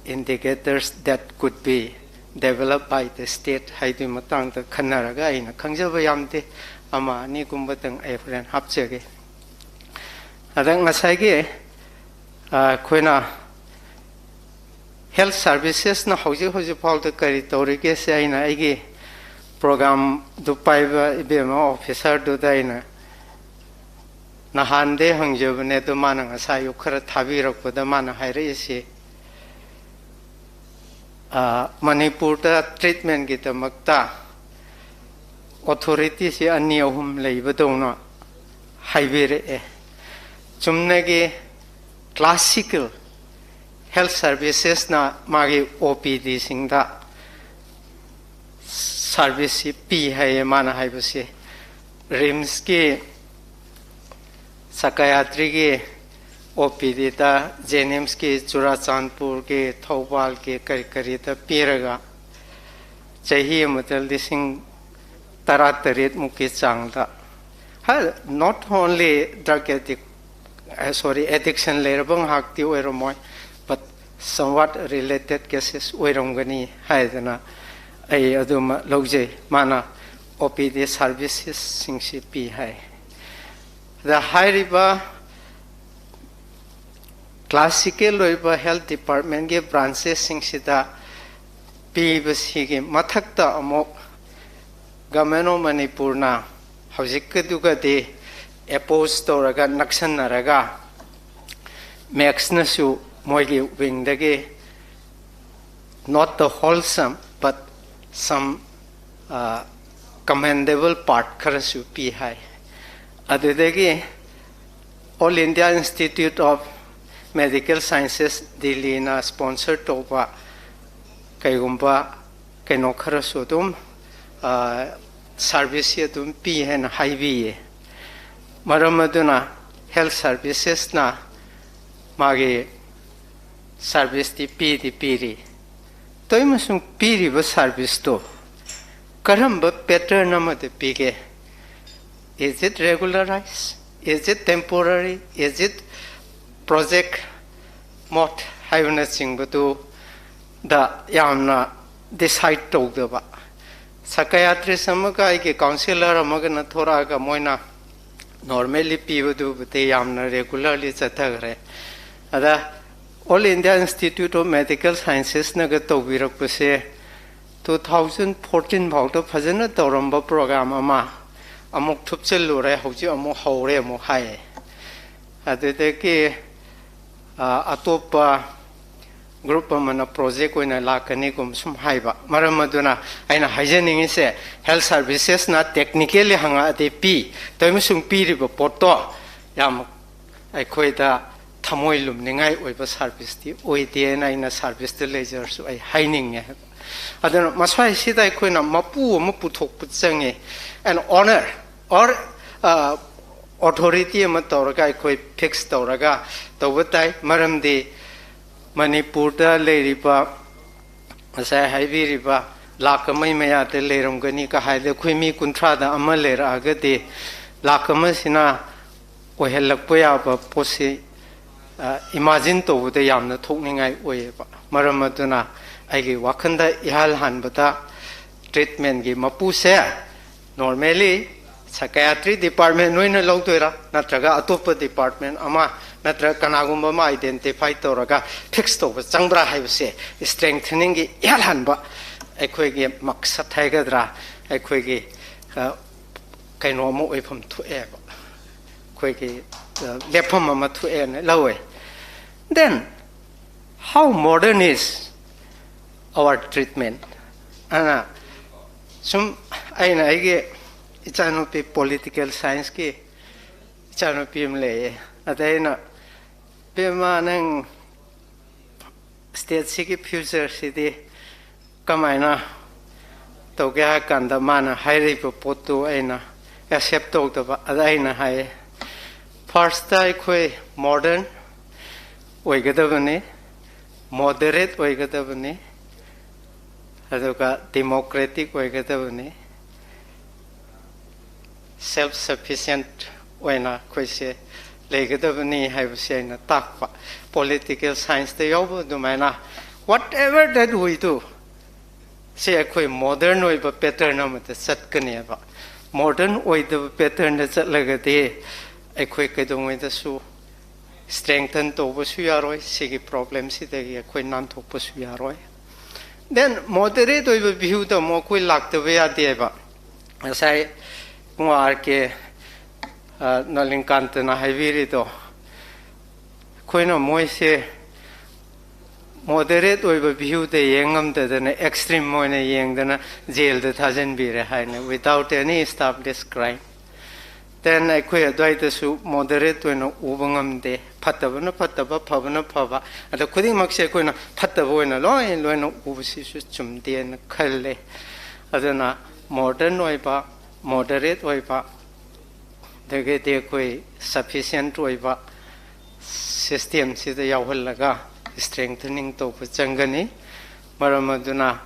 indicators that could be developed by the state ꯍꯥꯏꯗꯨꯒꯤ ꯃꯇꯥꯡꯗ ꯈꯟꯅꯔꯒ ꯑꯩꯅ ꯈꯪꯖꯕ ꯌꯥꯝꯗꯦ, ꯑꯃ ꯑꯅꯤꯒꯨꯝꯕꯇꯪ ꯑꯩ ꯍꯣꯔꯦꯟ ꯍꯥꯞꯆꯒꯦ꯫ ꯑꯗ ꯉꯁꯥꯏꯒꯤ ꯑꯩꯈꯣꯏꯅ health servicesꯅ ꯍꯧꯖꯤꯛ ꯍꯧꯖꯤꯛ ꯐꯥꯎꯗ ꯀꯔꯤ ꯇꯧꯔꯤꯒꯦꯁꯦ ꯑꯩꯅ ꯑꯩꯒꯤ programꯗꯨ ꯄꯥꯏꯕ ꯏꯕꯦꯝꯃ officerꯗꯨꯗ ꯑꯩꯅ ꯅꯍꯥꯟꯗꯩ ꯍꯪꯖꯕꯅꯦ, ꯑꯗꯨ ꯃꯥꯅ ꯉꯁꯥꯏ ꯑꯌꯨꯛ ꯈꯔ ꯊꯥꯕꯤꯔꯛꯄꯗ ꯃꯥꯅ ꯍꯥꯏꯔꯛꯏꯁꯤ, ꯃꯅꯤꯄꯨꯔꯗ treatmentꯒꯤꯗꯃꯛꯇ authorityꯁꯤ ꯑꯅꯤ ꯑꯍꯨꯝ ꯂꯩꯕꯗꯧꯅ ꯍꯥꯏꯕꯤꯔꯛꯑꯦ꯫ ꯆꯨꯝꯅꯒꯤ classical health servicesꯅ ꯃꯥꯒꯤ OPDꯁꯤꯡꯗ serviceꯁꯤ ꯄꯤ ꯍꯥꯏꯌꯦ꯫ ꯃꯥꯅ ꯍꯥꯏꯕꯁꯤ RIMSꯀꯤ psychiatryꯒꯤ OPDꯗ, JNIMSꯀꯤ ꯆꯨꯔꯥꯆꯥꯟꯄꯨꯔꯒꯤ, ꯊꯧꯕꯥꯜꯒꯤ ꯀꯔꯤ ꯀꯔꯤꯗ ꯄꯤꯔꯒ ꯆꯍꯤ ꯑꯃꯗ ꯂꯤꯁꯤꯡ ꯇꯔꯥꯇꯔꯦꯠ ꯃꯨꯛꯀꯤ ꯆꯥꯡꯗ, not only drug addict, sorry, addiction ꯂꯩꯔꯕ ꯉꯥꯛꯇꯤ ꯑꯣꯏꯔꯝꯃꯣꯏ, but somewhat related cases ꯑꯣꯏꯔꯝꯒꯅꯤ ꯍꯥꯏꯗꯅ ꯑꯩ ꯑꯗꯨꯃ ꯂꯧꯖꯩ꯫ ꯃꯥꯅ OPD servicesꯁꯤꯡꯁꯤ ꯄꯤ ꯍꯥꯏ꯫ ꯑꯗ ꯍꯥꯏꯔꯤꯕ classical ꯑꯣꯏꯕ health departmentꯀꯤ branchesꯁꯤꯡꯁꯤꯗ ꯄꯤꯕꯁꯤꯒꯤ ꯃꯊꯛꯇ ꯑꯃꯨꯛ Government of ꯃꯅꯤꯄꯨꯔꯅ ꯍꯧꯖꯤꯛꯀꯤꯗꯨꯒꯗꯤ oppose ꯇꯧꯔꯒ ꯅꯛꯁꯟꯅꯔꯒ MACSꯅꯁꯨ ꯃꯣꯏꯒꯤ wingꯗꯒꯤ not the wholesome but some commendable part ꯈꯔꯁꯨ ꯄꯤ ꯍꯥꯏ꯫ ꯑꯗꯨꯗꯒꯤ All India Institute of Medical Sciences ꯗꯤꯜꯂꯤꯅ sponsor ꯇꯧꯕ ꯀꯩꯒꯨꯝꯕ ꯀꯩꯅꯣ ꯈꯔꯁꯨ ꯑꯗꯨꯝ ꯁꯥꯔꯚꯤꯁꯁꯤ ꯑꯗꯨꯝ ꯄꯤ ꯍꯥꯏꯅ ꯍꯥꯏꯕꯤꯌꯦ꯫ ꯃꯔꯝ ꯑꯗꯨꯅ health servicesꯅ ꯃꯥꯒꯤ ꯁꯥꯔꯚꯤꯁꯇꯤ ꯄꯤꯗꯤ ꯄꯤꯔꯤ꯫ ꯇꯧꯏꯃꯁꯨꯡ ꯄꯤꯔꯤꯕ ꯁꯥꯔꯚꯤꯁꯇꯣ ꯀꯔꯝꯕ pattern ꯑꯃꯗ ꯄꯤꯒꯦ? Is it regularized? Is it temporary? Is it project mode? ꯍꯥꯏꯕꯅꯆꯤꯡꯕꯗꯨꯗ ꯌꯥꯝꯅ decide ꯇꯧꯗꯕ꯫ Psychiatrist ꯑꯃꯒ ꯑꯩꯒꯤ counsellor ꯑꯃꯒꯅ ꯊꯣꯔꯛꯑꯒ ꯃꯣꯏꯅ normally ꯄꯤꯕꯗꯨꯕꯨꯗꯤ ꯌꯥꯝꯅ regularly ꯆꯠꯊꯈ꯭ꯔꯦ꯫ ꯑꯗ All India Institute of Medical Sciencesꯅꯒ ꯇꯧꯕꯤꯔꯛꯄꯁꯦ, two thousand fourteen ꯐꯥꯎꯗ ꯐꯖꯅ ꯇꯧꯔꯝꯕ program ꯑꯃ ꯑꯃꯨꯛ ꯊꯨꯞꯆꯜꯂꯨꯔꯦ, ꯍꯧꯖꯤꯛ ꯑꯃꯨꯛ ꯍꯧꯔꯦ ꯑꯃꯨꯛ ꯍꯥꯏꯌꯦ꯫ ꯑꯗꯨꯗꯒꯤ, ꯑ, ꯑꯇꯣꯞꯄ group ꯑꯃꯅ project ꯑꯣꯏꯅ ꯂꯥꯛꯀꯅꯤꯒꯨꯝ ꯁꯨꯝ ꯍꯥꯏꯕ꯫ ꯃꯔꯝ ꯑꯗꯨꯅ ꯑꯩꯅ ꯍꯥꯏꯖꯅꯤꯡꯉꯤꯁꯦ, health servicesꯅ technically ꯍꯪꯉꯛꯑꯗꯤ ꯄꯤ, ꯇꯧꯏꯃꯁꯨꯡ ꯄꯤꯔꯤꯕ ꯄꯣꯠꯇꯣ ꯌꯥꯝ ꯑꯩꯈꯣꯏꯗ ꯊꯃꯣꯏ ꯂꯨꯝꯅꯤꯡꯉꯥꯏ ꯑꯣꯏꯕ ꯁꯥꯔꯚꯤꯁꯇꯤ ꯑꯣꯏꯗꯦꯅ ꯑꯩꯅ ꯁꯥꯔꯚꯤꯁꯇ ꯂꯩꯖꯔꯁꯨ ꯑꯩ ꯍꯥꯏꯅꯤꯡꯉꯦ ꯍꯥꯏꯕ꯫ ꯑꯗꯨꯅ ꯃꯁ꯭ꯋꯥꯏꯁꯤꯗ ꯑꯩꯈꯣꯏꯅ ꯃꯄꯨ ꯑꯃ ꯄꯨꯊꯣꯛꯄ ꯆꯪꯉꯤ꯫ An owner or, uh, authority ꯑꯃ ꯇꯧꯔꯒ ꯑꯩꯈꯣꯏ fix ꯇꯧꯔꯒ ꯇꯧꯕ ꯇꯥꯏ꯫ ꯃꯔꯝꯗꯤ ꯃꯅꯤꯄꯨꯔꯗ ꯂꯩꯔꯤꯕ, ꯉꯁꯥꯏ ꯍꯥꯏꯕꯤꯔꯤꯕ, ꯂꯥꯈ ꯑꯃꯒꯤ ꯃꯌꯥꯗ ꯂꯩꯔꯝꯒꯅꯤ ꯀ ꯍꯥꯏꯔꯗꯤ, ꯑꯩꯈꯣꯏ ꯃꯤ ꯀꯨꯟꯊ꯭ꯔꯥꯗ ꯑꯃ ꯂꯩꯔꯛꯑꯒꯗꯤ ꯂꯥꯈ ꯑꯃꯁꯤꯅ ꯑꯣꯏꯍꯜꯂꯛꯄ ꯌꯥꯕ ꯄꯣꯠꯁꯤ, ꯑ, imagine ꯇꯧꯕꯗ ꯌꯥꯝꯅ ꯊꯣꯛꯅꯤꯡꯉꯥꯏ ꯑꯣꯏꯌꯦꯕ꯫ ꯃꯔꯝ ꯑꯗꯨꯅ ꯑꯩꯒꯤ ꯋꯥꯈꯜꯗ ꯏꯍꯥꯟ ꯍꯥꯟꯕꯗ treatmentꯀꯤ ꯃꯄꯨꯁꯦ normally psychiatry department ꯑꯣꯏꯅ ꯂꯧꯗꯣꯏꯔꯥ, ꯅꯠꯇ꯭ꯔꯒ ꯑꯇꯣꯞꯄ department ꯑꯃ, ꯅꯠꯇ꯭ꯔꯒ ꯀꯅꯥꯒꯨꯝꯕ ꯑꯃ identify ꯇꯧꯔꯒ fix ꯇꯧꯕ ꯆꯪꯕ꯭ꯔꯥ ꯍꯥꯏꯕꯁꯦ strengtheningꯒꯤ ꯏꯍꯥꯟ ꯍꯥꯟꯕ ꯑꯩꯈꯣꯏꯒꯤ ꯃꯛꯁꯠ ꯍꯥꯏꯒꯗ꯭ꯔꯥ, ꯑꯩꯈꯣꯏꯒꯤ, ꯑ, ꯀꯩꯅꯣ ꯑꯃ ꯑꯣꯏꯐꯝ ꯊꯣꯛꯑꯦꯕ꯫ ꯑꯩꯈꯣꯏꯒꯤ, ꯑ, ꯂꯦꯞꯐꯝ ꯑꯃ ꯊꯣꯛꯑꯦꯅ ꯂꯧꯋꯦ꯫ Then, how modern is our treatment? ꯑꯅ ꯁꯨꯝ ꯑꯩꯅ ꯑꯩꯒꯤ ꯏꯆꯥꯅꯨꯄꯤ political scienceꯀꯤ ꯏꯆꯥꯅꯨꯄꯤ ꯑꯃ ꯂꯩꯌꯦ꯫ ꯑꯗ ꯑꯩꯅ, "ꯕꯦꯝꯃ, ꯅꯪ stateꯁꯤꯒꯤ futureꯁꯤꯗꯤ ꯀꯃꯥꯏꯅ ꯇꯧꯒꯦ ꯍꯥꯏ ꯀꯥꯟꯗ ꯃꯥꯅ ꯍꯥꯏꯔꯤꯕ ꯄꯣꯠꯇꯨ ꯑꯩꯅ ꯑꯦꯛꯁꯦꯞ ꯇꯧꯗꯕ꯫ ꯑꯗ ꯑꯩꯅ ꯍꯥꯏꯌꯦ, ꯐꯥꯔꯁꯇ ꯑꯩꯈꯣꯏ ꯃꯣꯗꯔꯟ ꯑꯣꯏꯒꯗꯕꯅꯤ, ꯃꯣꯗꯔꯦꯠ ꯑꯣꯏꯒꯗꯕꯅꯤ, ꯑꯗꯨꯒ ꯗꯤꯃꯣꯀ꯭ꯔꯦꯇꯤꯛ ꯑꯣꯏꯒꯗꯕꯅꯤ, ꯁꯦꯜꯐ ꯁꯐꯤꯁꯤꯌꯦꯟꯠ ꯑꯣꯏꯅ ꯑꯩꯈꯣꯏꯁꯦ ꯂꯩꯒꯗꯕꯅꯤ ꯍꯥꯏꯕꯁꯦ ꯑꯩꯅ ꯇꯥꯛꯄ꯫ ꯄꯣꯂꯤꯇꯤꯀꯦꯜ ꯁꯥꯏꯟꯁꯇ ꯌꯥꯎꯕ ꯑꯗꯨꯃꯥꯏꯅ, whatever that we do, ꯁꯤ ꯑꯩꯈꯣꯏ ꯃꯣꯗꯔꯟ ꯑꯣꯏꯕ ꯄꯦꯇꯔꯟ ꯑꯃꯗ ꯆꯠꯀꯅꯦꯕ꯫ ꯃꯣꯗꯔꯟ ꯑꯣꯏꯗꯕ ꯄꯦꯇꯔꯟꯗ ꯆꯠꯂꯒꯗꯤ ꯑꯩꯈꯣꯏ ꯀꯩꯗꯧꯉꯩꯗꯁꯨ ꯁ꯭ꯇꯔꯦꯡꯊꯟ ꯇꯧꯕꯁꯨ ꯌꯥꯔꯣꯏ꯫ ꯁꯤꯒꯤ ꯄ꯭ꯔꯣꯕ꯭ꯂꯦꯝꯁꯤꯗꯒꯤ ꯑꯩꯈꯣꯏ ꯅꯥꯟꯊꯣꯛꯄꯁꯨ ꯌꯥꯔꯣꯏ꯫ ꯗꯦꯟ ꯃꯣꯗꯔꯦꯠ ꯑꯣꯏꯕ ꯚ꯭ꯌꯨꯗ ꯑꯃꯨꯛ ꯑꯩꯈꯣꯏ ꯂꯥꯛꯇꯕ ꯌꯥꯗꯦꯕ꯫ ꯉꯁꯥꯏ ꯏꯕꯨꯡꯉꯣ ꯑꯥꯔ ꯀꯦ, ꯑ, ꯅꯂꯤꯟꯀꯥꯟꯇꯅ ꯍꯥꯏꯕꯤꯔꯤꯗꯣ, ꯑꯩꯈꯣꯏꯅ ꯃꯣꯏꯁꯦ ꯃꯣꯗꯔꯦꯠ ꯑꯣꯏꯕ ꯚ꯭ꯌꯨꯗ ꯌꯦꯡ ꯉꯝꯗꯗꯅ ꯑꯦꯛꯁꯇ꯭ꯔꯤꯝ ꯑꯣꯏꯅ ꯌꯦꯡꯗꯅ ꯖꯦꯜꯗ ꯊꯥꯖꯤꯟꯕꯤꯔꯦ ꯍꯥꯏꯅ, without any established crime꯫ Then ꯑꯩꯈꯣꯏ ꯑꯗ꯭ꯋꯥꯏꯗꯁꯨ ꯃꯣꯗꯔꯦꯠ ꯑꯣꯏꯅ ꯎꯕ ꯉꯝꯗꯦ꯫ ꯐꯠꯇꯕꯅ ꯐꯠꯇꯕ, ꯐꯕꯅ ꯐꯕ, ꯑꯗ ꯈꯨꯗꯤꯡꯃꯛꯁꯦ ꯑꯩꯈꯣꯏꯅ ꯐꯠꯇꯕ ꯑꯣꯏꯅ ꯂꯣꯏ ꯂꯣꯏꯅ ꯎꯕꯁꯤꯁꯨ ꯆꯨꯝꯗꯦꯅ ꯈꯜꯂꯦ꯫ ꯑꯗꯨꯅ ꯃꯣꯗꯔꯟ ꯑꯣꯏꯕ, ꯃꯣꯗꯔꯦꯠ ꯑꯣꯏꯕ, ꯑꯗꯒꯤꯗꯤ ꯑꯩꯈꯣꯏ ꯁꯐꯤꯁꯤꯌꯦꯟꯠ ꯑꯣꯏꯕ ꯁꯤꯁꯇꯦꯝꯁꯤꯗ ꯌꯥꯎꯍꯜꯂꯒ ꯁ꯭ꯇꯔꯦꯡꯊꯅꯤꯡ ꯇꯧꯕ ꯆꯪꯒꯅꯤ꯫ ꯃꯔꯝ ꯑꯗꯨꯅ,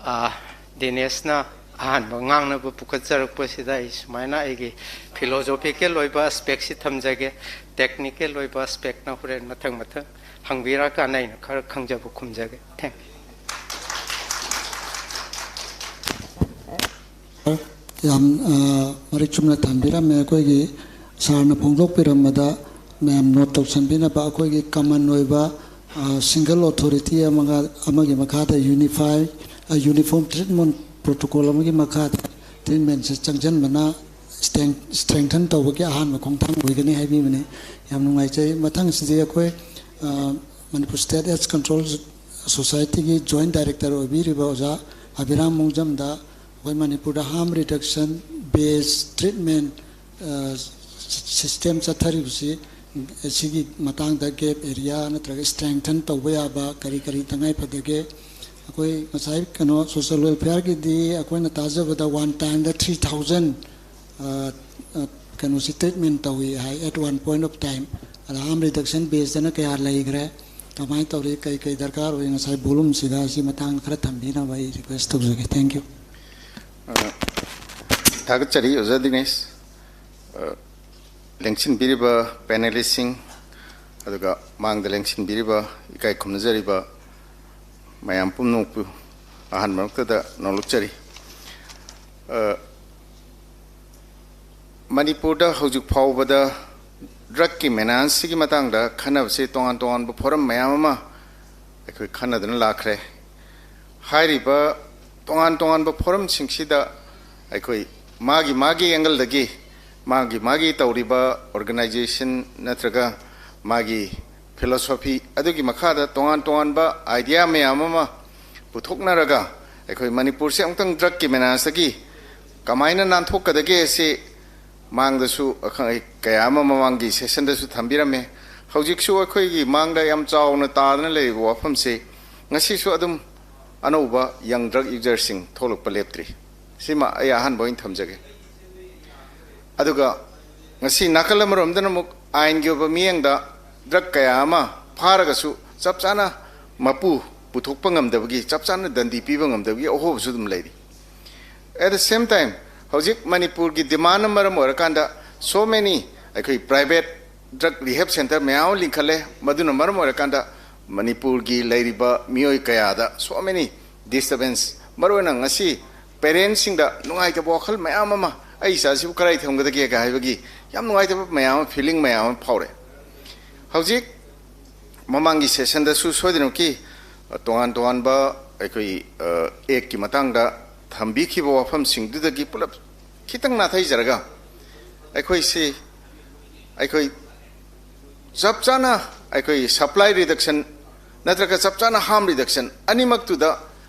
ꯑ, ꯗꯤꯅꯦꯁꯅ ꯑꯍꯥꯟꯕ ꯉꯥꯡꯅꯕ ꯄꯨꯈꯠꯆꯔꯛꯄꯁꯤꯗ ꯑꯩ ꯁꯨꯃꯥꯏꯅ ꯑꯩꯒꯤ ꯐꯤꯂꯣꯖꯣꯐꯤꯀꯦꯜ ꯑꯣꯏꯕ ꯑꯦꯁꯄꯦꯛꯁꯤ ꯊꯝꯖꯒꯦ꯫ ꯇꯦꯛꯅꯤꯀꯦꯜ ꯑꯣꯏꯕ ꯑꯦꯁꯄꯦꯛꯅ ꯍꯣꯔꯦꯟ ꯃꯊꯪ ꯃꯊꯪ ꯍꯪꯕꯤꯔꯛꯑꯀꯥꯟꯗ ꯑꯩꯅ ꯈꯔ ꯈꯪꯖꯕ ꯈꯨꯝꯖꯒꯦ꯫ Thank you꯫ ꯌꯥꯝ, ꯑ, ꯃꯔꯤꯛ ꯆꯨꯝꯅ ꯊꯝꯕꯤꯔꯝꯃꯦ꯫ ꯑꯩꯈꯣꯏꯒꯤ ꯁꯥꯔꯅ ꯐꯣꯡꯗꯣꯛꯄꯤꯔꯝꯕꯗ ꯃꯌꯥꯝ ꯅꯣꯠ ꯇꯧꯁꯟꯕꯤꯅꯕ, ꯑꯩꯈꯣꯏꯒꯤ ꯀꯃꯟ ꯑꯣꯏꯕ, ꯑ, ꯁꯤꯡꯒꯜ ꯑꯣꯊꯣꯔꯤꯇꯤ ꯑꯃꯒ, ꯑꯃꯒꯤ ꯃꯈꯥꯗ ꯌꯨꯅꯤꯐꯥꯏ, ꯑ, ꯌꯨꯅꯤꯐꯣꯔꯝ ꯇ꯭ꯔꯤꯠꯃꯦꯟ ꯄ꯭ꯔꯣꯇꯣꯀꯣꯜ ꯑꯃꯒꯤ ꯃꯈꯥꯗ ꯇ꯭ꯔꯤꯠꯃꯦꯟꯁꯦ ꯆꯪꯁꯤꯟꯕꯅ ꯁ꯭ꯇꯦꯡ-, ꯁ꯭ꯇꯔꯦꯡꯊꯟ ꯇꯧꯕꯒꯤ ꯑꯍꯥꯟꯕ ꯈꯣꯡꯊꯥꯡ ꯑꯣꯏꯒꯅꯤ ꯍꯥꯏꯕꯤꯕꯅꯤ꯫ ꯌꯥꯝ ꯅꯨꯡꯉꯥꯏꯖꯩ꯫ ꯃꯊꯪꯁꯤꯗꯤ ꯑꯩꯈꯣꯏ, ꯑ, ꯃꯅꯤꯄꯨꯔ ꯁ꯭ꯇꯦꯠ ꯑꯦꯗꯁ ꯀꯟꯇ꯭ꯔꯣꯜ ꯁꯣꯁꯥꯏꯇꯤꯒꯤ ꯖꯣꯏꯟꯠ ꯗꯥꯏꯔꯦꯛꯇꯔ ꯑꯣꯏꯕꯤꯔꯤꯕ ꯑꯣꯖꯥ ꯑꯕꯤꯔꯥꯝ ꯃꯣꯡꯖꯝꯗ ꯑꯩꯈꯣꯏ ꯃꯅꯤꯄꯨꯔꯗ ꯍꯥꯔꯝ ꯔꯤꯗꯛꯁꯟ ꯕꯦꯖ ꯇ꯭ꯔꯤꯠꯃꯦꯟ, ꯑ, ꯁꯤꯁꯇꯦꯝ ꯆꯠꯊꯔꯤꯕꯁꯤ, ꯁꯤꯒꯤ ꯃꯇꯥꯡꯗ ꯒꯦꯞ ꯑꯦꯔꯤꯌꯥ ꯅꯠꯇ꯭ꯔꯒ ꯁ꯭ꯇꯔꯦꯡꯊꯟ ꯇꯧꯕ ꯌꯥꯕ ꯀꯔꯤ ꯀꯔꯤ ꯇꯉꯥꯏ ꯐꯗꯒꯦ? ꯑꯩꯈꯣꯏ ꯉꯁꯥꯏ ꯀꯩꯅꯣ ꯁꯣꯁꯤꯌꯦꯜ ꯋꯦꯜꯐꯤꯌꯔꯒꯤꯗꯤ ꯑꯩꯈꯣꯏꯅ ꯇꯥꯖꯕꯗ ꯋꯥꯟ ꯇꯥꯏꯝꯗ ꯊ꯭ꯔꯤ ꯊꯥꯎꯖꯟ ꯀꯩꯅꯣꯁꯤ ꯇ꯭ꯔꯤꯠꯃꯦꯟ ꯇꯧꯏ ꯍꯥꯏ, at one point of time꯫ ꯑꯗ ꯍꯥꯔꯝ ꯔꯤꯗꯛꯁꯟ ꯕꯦꯁꯇꯅ ꯀꯌꯥ ꯂꯩꯈ꯭ꯔꯦ, ꯀꯃꯥꯏꯅ ꯇꯧꯔꯤ, ꯀꯩ ꯀꯩ ꯗꯔꯀꯥꯔ ꯑꯣꯏ, ꯉꯁꯥꯏ ꯚꯣꯂꯨꯝꯁꯤꯒ ꯁꯤ ꯃꯇꯥꯡꯗ ꯈꯔ ꯊꯝꯕꯤꯅꯕ ꯑꯩ ꯔꯤꯀ꯭ꯋꯦꯁ ꯇꯧꯖꯒꯦ꯫ Thank you꯫ ꯊꯥꯒꯠꯆꯔꯤ ꯑꯣꯖꯥ ꯗꯤꯅꯦꯁ꯫ ꯂꯦꯡꯁꯤꯟꯕꯤꯔꯤꯕ ꯄꯦꯅꯦꯂꯤꯁꯁꯤꯡ, ꯑꯗꯨꯒ ꯃꯥꯡꯗ ꯂꯦꯡꯁꯤꯟꯕꯤꯔꯤꯕ ꯏꯀꯥꯏ ꯈꯨꯝꯅꯖꯔꯤꯕ ꯃꯌꯥꯝ ꯄꯨꯝꯅꯃꯛꯄꯨ ꯑꯍꯥꯟꯕ ꯃꯛꯇꯗ ꯅꯣꯂꯨꯛꯆꯔꯤ꯫ ꯃꯅꯤꯄꯨꯔꯗ ꯍꯧꯖꯤꯛ ꯐꯥꯎꯕꯗ ꯗ꯭ꯔꯛꯀꯤ ꯃꯦꯅꯥꯟꯁꯁꯤꯒꯤ ꯃꯇꯥꯡꯗ ꯈꯟꯅꯕꯁꯤ ꯇꯣꯉꯥꯟ ꯇꯣꯉꯥꯟꯕ ꯐꯣꯔꯝ ꯃꯌꯥꯝ ꯑꯃ ꯑꯩꯈꯣꯏ ꯈꯟꯅꯗꯨꯅ ꯂꯥꯛꯈ꯭ꯔꯦ꯫ ꯍꯥꯏꯔꯤꯕ ꯇꯣꯉꯥꯟ ꯇꯣꯉꯥꯟꯕ ꯐꯣꯔꯝꯁꯤꯡꯁꯤꯗ ꯑꯩꯈꯣꯏ ꯃꯥꯒꯤ ꯃꯥꯒꯤ ꯑꯦꯡꯒꯜꯗꯒꯤ ꯃꯥꯒꯤ ꯃꯥꯒꯤ ꯇꯧꯔꯤꯕ ꯑꯣꯔꯒꯅꯥꯏꯖꯦꯁꯟ ꯅꯠꯇ꯭ꯔꯒ ꯃꯥꯒꯤ ꯐꯤꯂꯣꯁꯣꯐꯤ ꯑꯗꯨꯒꯤ ꯃꯈꯥꯗ ꯇꯣꯉꯥꯟ ꯇꯣꯉꯥꯟꯕ ꯑꯥꯏꯗꯤꯌꯥ ꯃꯌꯥꯝ ꯑꯃ ꯄꯨꯊꯣꯛꯅꯔꯒ ꯑꯩꯈꯣꯏ ꯃꯅꯤꯄꯨꯔꯁꯦ ꯑꯃꯨꯛꯇꯪ ꯗ꯭ꯔꯛꯀꯤ ꯃꯦꯅꯥꯟꯁꯇꯒꯤ ꯀꯃꯥꯏꯅ ꯅꯥꯟꯊꯣꯛꯀꯗꯒꯦ ꯑꯁꯤ ꯃꯥꯡꯗꯁꯨ ꯑꯈꯪ ꯑꯍꯩ ꯀꯌꯥ ꯑꯃ ꯃꯃꯥꯡꯒꯤ ꯁꯦꯁꯟꯗꯁꯨ ꯊꯝꯕꯤꯔꯝꯃꯦ꯫ ꯍꯧꯖꯤꯛꯁꯨ ꯑꯩꯈꯣꯏꯒꯤ ꯃꯥꯡꯗ ꯌꯥꯝ ꯆꯥꯎꯅ ꯇꯥꯗꯅ ꯂꯩꯔꯤꯕ ꯋꯥꯐꯝꯁꯤ ꯉꯁꯤꯁꯨ ꯑꯗꯨꯝ ꯑꯅꯧꯕ ꯌꯪ ꯗ꯭ꯔꯒ ꯌꯨꯖꯔꯁꯤꯡ ꯊꯣꯛꯂꯛꯄ ꯂꯦꯞꯇ꯭ꯔꯤ꯫ ꯁꯤꯃ ꯑꯩ ꯑꯍꯥꯟꯕ ꯑꯣꯏꯅ ꯊꯝꯖꯒꯦ꯫ ꯑꯗꯨꯒ ꯉꯁꯤ ꯅꯥꯀꯜ ꯑꯃꯔꯣꯝꯗꯅ ꯑꯃꯨꯛ ꯑꯥꯏꯟꯒꯤ ꯑꯣꯏꯕ ꯃꯤꯠꯌꯦꯡꯗ ꯗ꯭ꯔꯒ ꯀꯌꯥ ꯑꯃ ꯐꯥꯔꯒꯁꯨ ꯆꯞ ꯆꯥꯅ ꯃꯄꯨ ꯄꯨꯊꯣꯛꯄ ꯉꯝꯗꯕꯒꯤ, ꯆꯞ ꯆꯥꯅ ꯗꯟꯗꯤ ꯄꯤꯕ ꯉꯝꯗꯕꯒꯤ ꯑꯍꯣꯕꯁꯨ ꯑꯗꯨꯝ ꯂꯩꯔꯤ꯫ At the same time, ꯍꯧꯖꯤꯛ ꯃꯅꯤꯄꯨꯔꯒꯤ ꯗꯤꯃꯥꯟꯅ ꯃꯔꯝ ꯑꯣꯏꯔꯀꯥꯟꯗ so many ꯑꯩꯈꯣꯏ ꯄ꯭ꯔꯥꯏꯚꯦꯠ ꯗ꯭ꯔꯒ ꯔꯤꯍꯦꯕ ꯁꯦꯟꯇꯔ ꯃꯌꯥꯝ ꯑꯃ ꯂꯤꯡꯈꯠꯂꯦ꯫ ꯃꯗꯨꯅ ꯃꯔꯝ ꯑꯣꯏꯔꯀꯥꯟꯗ ꯃꯅꯤꯄꯨꯔꯒꯤ ꯂꯩꯔꯤꯕ ꯃꯤꯑꯣꯏ ꯀꯌꯥꯗ so many disturbance, ꯃꯔꯨꯑꯣꯏꯅ ꯉꯁꯤ ꯄꯦꯔꯦꯟꯁꯁꯤꯡꯗ ꯅꯨꯡꯉꯥꯏꯇꯕ ꯋꯥꯈꯜ ꯃꯌꯥꯝ ꯑꯃ, "ꯑꯩ ꯏꯆꯥꯁꯤꯕꯨ ꯀꯗꯥꯏ ꯊꯝꯒꯗꯒꯦꯒ" ꯍꯥꯏꯕꯒꯤ ꯌꯥꯝ ꯅꯨꯡꯉꯥꯏꯇꯕ ꯃꯌꯥꯝ ꯑꯃ, ꯐꯤꯂꯤꯡ ꯃꯌꯥꯝ ꯑꯃ ꯐꯥꯎꯔꯦ꯫ ꯍꯧꯖꯤꯛ ꯃꯃꯥꯡꯒꯤ ꯁꯦꯁꯟꯗꯁꯨ ꯁꯣꯏꯗꯅꯃꯛꯀꯤ ꯇꯣꯉꯥꯟ ꯇꯣꯉꯥꯟꯕ ꯑꯩꯈꯣꯏ ꯑꯦꯛꯀꯤ ꯃꯇꯥꯡꯗ ꯊꯝꯕꯤꯈꯤꯕ ꯋꯥꯐꯝꯁꯤꯡꯗꯨꯗꯒꯤ ꯄꯨꯂꯞ ꯈꯤꯇꯪ ꯅꯥꯊꯩꯖꯔꯒ, ꯑꯩꯈꯣꯏꯁꯤ ꯑꯩꯈꯣꯏ ꯆꯞ ꯆꯥꯅ ꯑꯩꯈꯣꯏ ꯁꯄ꯭ꯂꯥꯏ ꯔꯤꯗꯛꯁꯟ ꯅꯠꯇ꯭ꯔꯒ ꯆꯞ ꯆꯥꯅ ꯍꯥꯔꯝ ꯔꯤꯗꯛꯁꯟ ꯑꯅꯤꯃꯛꯇꯨꯗ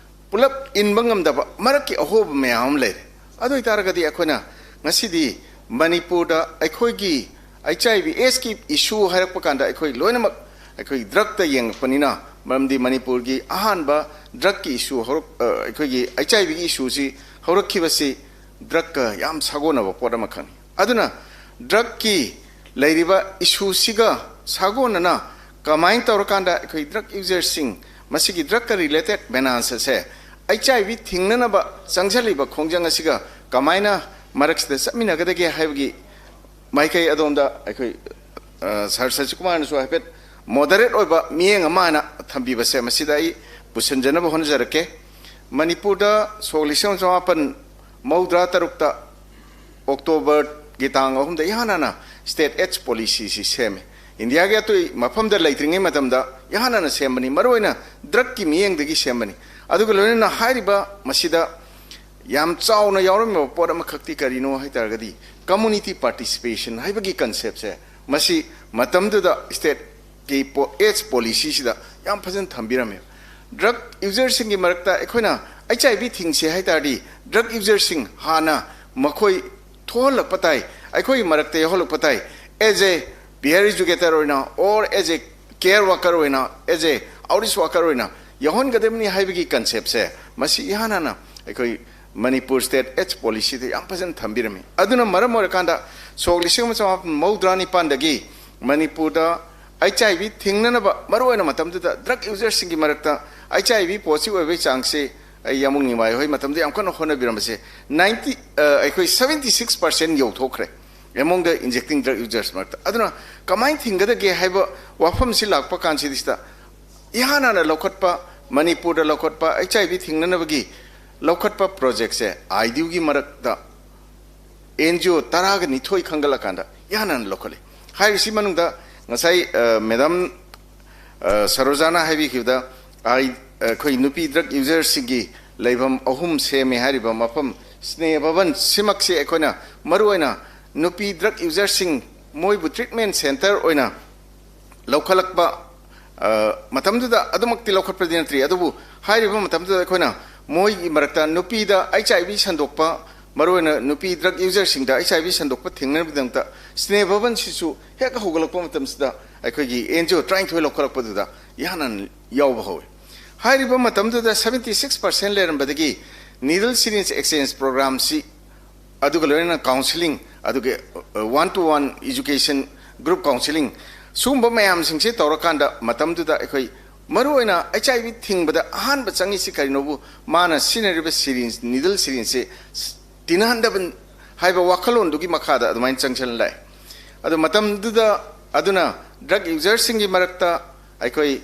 ꯄꯨꯂꯞ ꯏꯟꯕ ꯉꯝꯗꯕ ꯃꯔꯛꯀꯤ ꯑꯍꯣꯕ ꯃꯌꯥꯝ ꯑꯃ ꯂꯩꯔꯦ꯫ ꯑꯗꯨ ꯑꯣꯏꯇꯥꯔꯒꯗꯤ ꯑꯩꯈꯣꯏꯅ ꯉꯁꯤꯗꯤ ꯃꯅꯤꯄꯨꯔꯗ ꯑꯩꯈꯣꯏꯒꯤ ꯑꯩꯠꯆ ꯑꯥꯏ ꯚꯤ ꯑꯦꯁꯀꯤ ꯏꯁꯨ ꯍꯥꯏꯔꯛꯄ ꯀꯥꯟꯗ ꯑꯩꯈꯣꯏ ꯂꯣꯏꯅꯃꯛ ꯑꯩꯈꯣꯏ ꯗ꯭ꯔꯒꯇ ꯌꯦꯡꯉꯛꯄꯅꯤꯅ, ꯃꯔꯝꯗꯤ ꯃꯅꯤꯄꯨꯔꯒꯤ ꯑꯍꯥꯟꯕ ꯗ꯭ꯔꯛꯀꯤ ꯏꯁꯨ ꯍꯧꯔꯛ ꯑ, ꯑꯩꯈꯣꯏꯒꯤ ꯑꯩꯆ ꯑꯥꯏ ꯚꯤꯒꯤ ꯏꯁꯨꯁꯤ ꯍꯧꯔꯛꯈꯤꯕꯁꯤ ꯗ꯭ꯔꯛꯀ ꯌꯥꯝ ꯁꯥꯒꯣꯟꯅꯕ ꯄꯣꯠ ꯑꯃꯈꯛꯅꯤ꯫ ꯑꯗꯨꯅ ꯗ꯭ꯔꯛꯀꯤ ꯂꯩꯔꯤꯕ ꯏꯁꯨꯁꯤꯒ ꯁꯥꯒꯣꯟꯅꯅ ꯀꯃꯥꯏꯅ ꯇꯧꯔꯀꯥꯟꯗ ꯑꯩꯈꯣꯏ ꯗ꯭ꯔꯛ ꯌꯨꯖꯔꯁꯤꯡ, ꯃꯁꯤꯒꯤ ꯗ꯭ꯔꯛꯀ ꯔꯤꯂꯦꯇꯦꯠ ꯃꯦꯅꯥꯟꯁ ꯑꯁꯦ ꯑꯩꯆ ꯑꯥꯏ ꯚꯤ ꯊꯤꯡꯅꯅꯕ ꯆꯪꯁꯤꯜꯂꯤꯕ ꯈꯣꯡꯖꯪ ꯑꯁꯤꯒ ꯀꯃꯥꯏꯅ ꯃꯔꯛꯁꯤꯗ ꯆꯠꯃꯤꯟꯅꯒꯗꯒꯦ ꯍꯥꯏꯕꯒꯤ ꯃꯥꯏꯀꯩ ꯑꯗꯣꯝꯗ ꯑꯩꯈꯣꯏ, ꯑ, ꯁꯥꯔ ꯁꯁꯤꯀꯨꯃꯥꯔꯅꯁꯨ ꯍꯥꯏꯐꯦꯠ ꯃꯣꯗꯔꯦꯠ ꯑꯣꯏꯕ ꯃꯤꯠꯌꯦꯡ ꯑꯃ ꯍꯥꯏꯅ ꯊꯝꯕꯤꯕꯁꯦ ꯃꯁꯤꯗ ꯑꯩ ꯄꯨꯁꯤꯟꯖꯅꯕ ꯍꯣꯠꯅꯖꯔꯛꯀꯦ꯫ ꯃꯅꯤꯄꯨꯔꯗ ꯁꯣꯛ ꯂꯤꯁꯤꯡ ꯑꯃ ꯆꯃꯥꯄꯟ ꯃꯧꯗ꯭ꯔꯥ ꯇꯔꯨꯛꯇ ꯑꯣꯛꯇꯣꯕꯔꯒꯤ ꯇꯥꯡ ꯑꯍꯨꯝꯗ ꯏꯍꯥꯟ ꯍꯥꯟꯅ ꯁ꯭ꯇꯦꯠ ꯑꯦꯗꯁ ꯄꯣꯂꯤꯁꯤꯁꯤ ꯁꯦꯝꯃꯤ꯫ ꯏꯟꯗꯤꯌꯥꯒꯤ ꯑꯇꯩ ꯃꯐꯝꯗ ꯂꯩꯇ꯭ꯔꯤꯉꯩ ꯃꯇꯝꯗ ꯏꯍꯥꯟ ꯍꯥꯟꯅ ꯁꯦꯝꯕꯅꯤ, ꯃꯔꯨꯑꯣꯏꯅ ꯗ꯭ꯔꯛꯀꯤ ꯃꯤꯠꯌꯦꯡꯗꯒꯤ ꯁꯦꯝꯕꯅꯤ꯫ ꯑꯗꯨꯒ ꯂꯣꯏꯅꯅ ꯍꯥꯏꯔꯤꯕ ꯃꯁꯤꯗ ꯌꯥꯝ ꯆꯥꯎꯅ ꯌꯥꯎꯔꯝꯃꯤꯕ ꯄꯣꯠ ꯑꯃꯈꯛꯇꯤ ꯀꯔꯤꯅꯣ ꯍꯥꯏ ꯇꯥꯔꯒꯗꯤ, ꯀꯝꯃꯨꯅꯤꯇꯤ ꯄꯥꯔꯇꯤꯁꯤꯄꯦꯁꯟ ꯍꯥꯏꯕꯒꯤ ꯀꯟꯁꯦꯞꯁꯦ ꯃꯁꯤ ꯃꯇꯝꯗꯨꯗ ꯁ꯭ꯇꯦꯠꯀꯤ ꯄꯣ-, ꯑꯦꯗꯁ ꯄꯣꯂꯤꯁꯤꯁꯤꯗ ꯌꯥꯝ ꯐꯖꯅ ꯊꯝꯕꯤꯔꯝꯃꯦ꯫ ꯗ꯭ꯔꯛ ꯌꯨꯖꯔꯁꯤꯡꯒꯤ ꯃꯔꯛꯇ ꯑꯩꯈꯣꯏꯅ ꯑꯩꯆ ꯑꯥꯏ ꯚꯤ ꯊꯤꯡꯁꯦ ꯍꯥꯏ ꯇꯥꯔꯗꯤ, ꯗ꯭ꯔꯛ ꯌꯨꯖꯔꯁꯤꯡ ꯍꯥꯟꯅ ꯃꯈꯣꯏ ꯊꯣꯛꯍꯜꯂꯛꯄ ꯇꯥꯏ, ꯑꯩꯈꯣꯏꯒꯤ ꯃꯔꯛꯇ ꯌꯥꯎꯍꯜꯂꯛꯄ ꯇꯥꯏ꯫ ꯑꯦꯖ ꯑꯦ ꯄꯤꯌꯔ ꯏꯖꯨꯀꯦꯇꯔ ꯑꯣꯏꯅ, or as a care worker ꯑꯣꯏꯅ, ꯑꯦꯖ ꯑꯦ ꯑꯥꯎꯠꯔꯤꯆ ꯋꯥꯀꯔ ꯑꯣꯏꯅ ꯌꯥꯎꯍꯟꯒꯗꯕꯅꯤ ꯍꯥꯏꯕꯒꯤ ꯀꯟꯁꯦꯞꯁꯦ ꯃꯁꯤ ꯏꯍꯥꯟ ꯍꯥꯟꯅ ꯑꯩꯈꯣꯏ ꯃꯅꯤꯄꯨꯔ ꯁ꯭ꯇꯦꯠ ꯑꯦꯗꯁ ꯄꯣꯂꯤꯁꯤꯗ ꯌꯥꯝ ꯐꯖꯅ ꯊꯝꯕꯤꯔꯝꯃꯤ꯫ ꯑꯗꯨꯅ ꯃꯔꯝ ꯑꯣꯏꯔꯀꯥꯟꯗ ꯁꯣꯛ ꯂꯤꯁꯤꯡ ꯑꯃ ꯆꯃꯥꯄꯟ ꯃꯧꯗ꯭ꯔꯥ ꯅꯤꯄꯥꯟꯗꯒꯤ ꯃꯅꯤꯄꯨꯔꯗ ꯑꯩꯆ ꯑꯥꯏ ꯚꯤ ꯊꯤꯡꯅꯅꯕ, ꯃꯔꯨꯑꯣꯏꯅ ꯃꯇꯝꯗꯨꯗ ꯗ꯭ꯔꯛ ꯌꯨꯖꯔꯁꯤꯡꯒꯤ ꯃꯔꯛꯇ ꯑꯩꯆ ꯑꯥꯏ ꯚꯤ ꯄꯣꯖꯤꯇꯤꯚ ꯑꯣꯏꯕꯒꯤ ꯆꯥꯡꯁꯤ ꯑꯩ ꯌꯥꯃꯨꯡ ꯅꯤꯡꯃꯥꯏ ꯍꯣꯏ ꯃꯇꯝꯗ ꯌꯥꯝ ꯀꯟꯅ ꯍꯣꯠꯅꯕꯤꯔꯝꯕꯁꯦ, ꯅꯥꯏꯟꯇꯤ, ꯑ, ꯑꯩꯈꯣꯏ ꯁꯕꯦꯟꯇꯤ ꯁꯤꯛꯁ ꯄꯥꯔꯁꯦꯟ ꯌꯧꯊꯣꯛꯈ꯭ꯔꯦ꯫ Among the injecting drug users ꯃꯔꯛꯇ꯫ ꯑꯗꯨꯅ ꯀꯃꯥꯏꯅ ꯊꯤꯡꯒꯗꯒꯦ ꯍꯥꯏꯕ ꯋꯥꯐꯝꯁꯤ ꯂꯥꯛꯄ ꯀꯥꯟꯁꯤꯗ ꯏꯍꯥꯟ ꯍꯥꯟꯅ ꯂꯧꯈꯠꯄ, ꯃꯅꯤꯄꯨꯔꯗ ꯂꯧꯈꯠꯄ ꯑꯩꯆ ꯑꯥꯏ ꯚꯤ ꯊꯤꯡꯅꯅꯕꯒꯤ ꯂꯧꯈꯠꯄ ꯄ꯭ꯔꯣꯖꯦꯛꯁꯦ ꯑꯥꯏ ꯗꯤ ꯌꯨꯒꯤ ꯃꯔꯛꯇ ꯑꯦꯟ ꯖꯤ ꯑꯣ ꯇꯔꯥꯒ ꯅꯤꯊꯣꯏ ꯈꯟꯒꯠꯂꯀꯥꯟꯗ ꯏꯍꯥꯟ ꯍꯥꯟꯅ ꯂꯧꯈꯠꯂꯤ꯫ ꯍꯥꯏꯔꯤꯁꯤ ꯃꯅꯨꯡꯗ ꯉꯁꯥꯏ, ꯑ, ꯃꯦꯗꯥꯝ, ꯑ, ꯁꯔꯣꯖꯥꯅ ꯍꯥꯏꯕꯤꯈꯤꯕꯗ, ꯑꯥꯏ-, ꯑꯩꯈꯣꯏ ꯅꯨꯄꯤ ꯗ꯭ꯔꯛ ꯌꯨꯖꯔꯁꯤꯡꯒꯤ ꯂꯩꯐꯝ ꯑꯍꯨꯝ ꯁꯦꯝꯃꯦ ꯍꯥꯏꯔꯤꯕ ꯃꯐꯝ ꯁ꯭ꯅꯦꯍ ꯚꯕꯟ ꯁꯤꯃꯛꯁꯦ ꯑꯩꯈꯣꯏꯅ ꯃꯔꯨꯑꯣꯏꯅ ꯅꯨꯄꯤ ꯗ꯭ꯔꯛ ꯌꯨꯖꯔꯁꯤꯡ ꯃꯣꯏꯕꯨ ꯇ꯭ꯔꯤꯠꯃꯦꯟ ꯁꯦꯟꯇꯔ ꯑꯣꯏꯅ ꯂꯧꯈꯠꯂꯛꯄ, ꯑ, ꯃꯇꯝꯗꯨꯗ ꯑꯗꯨꯃꯛꯇꯤ ꯂꯧꯈꯠꯄꯗꯤ ꯅꯠꯇ꯭ꯔꯤ, ꯑꯗꯨꯕꯨ ꯍꯥꯏꯔꯤꯕ ꯃꯇꯝꯗꯨꯗ ꯑꯩꯈꯣꯏꯅ ꯃꯣꯏꯒꯤ ꯃꯔꯛꯇ ꯅꯨꯄꯤꯗ ꯑꯩꯆ ꯑꯥꯏ ꯚꯤ ꯁꯟꯗꯣꯛꯄ, ꯃꯔꯨꯑꯣꯏꯅ ꯅꯨꯄꯤ ꯗ꯭ꯔꯛ ꯌꯨꯖꯔꯁꯤꯡꯗ ꯑꯩꯆ ꯑꯥꯏ ꯚꯤ ꯁꯟꯗꯣꯛꯄ ꯊꯦꯡꯅꯅꯕꯒꯤꯗꯃꯛꯇ ꯁ꯭ꯅꯦꯍ ꯚꯕꯟꯁꯤꯁꯨ ꯍꯦꯛ ꯍꯧꯒꯠꯂꯛꯄ ꯃꯇꯝꯁꯤꯗ ꯑꯩꯈꯣꯏꯒꯤ ꯑꯦꯟ ꯖꯤ ꯑꯣ ꯇꯔꯥꯅꯤꯊꯣꯏ ꯂꯧꯈꯠꯂꯛꯄꯗꯨꯗ ꯏꯍꯥꯟ ꯍꯥꯟꯅ ꯌꯥꯎꯕ ꯍꯧꯋꯤ꯫ ꯍꯥꯏꯔꯤꯕ ꯃꯇꯝꯗꯨꯗ seventy six percent ꯂꯩꯔꯝꯕꯗꯒꯤ needle syringe exchange programꯁꯤ, ꯑꯗꯨꯒ ꯂꯣꯏꯅꯅ counselling, ꯑꯗꯨꯒ one to one education, group counselling, ꯁꯨꯝꯕ ꯃꯌꯥꯝꯁꯤꯡꯁꯦ ꯇꯧꯔꯀꯥꯟꯗ ꯃꯇꯝꯗꯨꯗ ꯑꯩꯈꯣꯏ ꯃꯔꯨꯑꯣꯏꯅ HIV ꯊꯤꯡꯕꯗ ꯑꯍꯥꯟꯕ ꯆꯪꯉꯤꯁꯤ ꯀꯔꯤꯅꯣꯕꯨ, ꯃꯥꯅ ꯁꯤꯖꯤꯟꯅꯔꯤꯕ syringe, needle syringeꯁꯦ ꯇꯤꯟꯍꯟꯗꯕ ꯍꯥꯏꯕ ꯋꯥꯈꯜꯂꯣꯟꯗꯨꯒꯤ ꯃꯈꯥꯗ ꯑꯗꯨꯃꯥꯏꯅ ꯆꯪꯁꯤꯜꯂ ꯂꯥꯛꯑꯦ꯫ ꯑꯗꯨ ꯃꯇꯝꯗꯨꯗ ꯑꯗꯨꯅ drug userꯁꯤꯡꯒꯤ ꯃꯔꯛꯇ ꯑꯩꯈꯣꯏ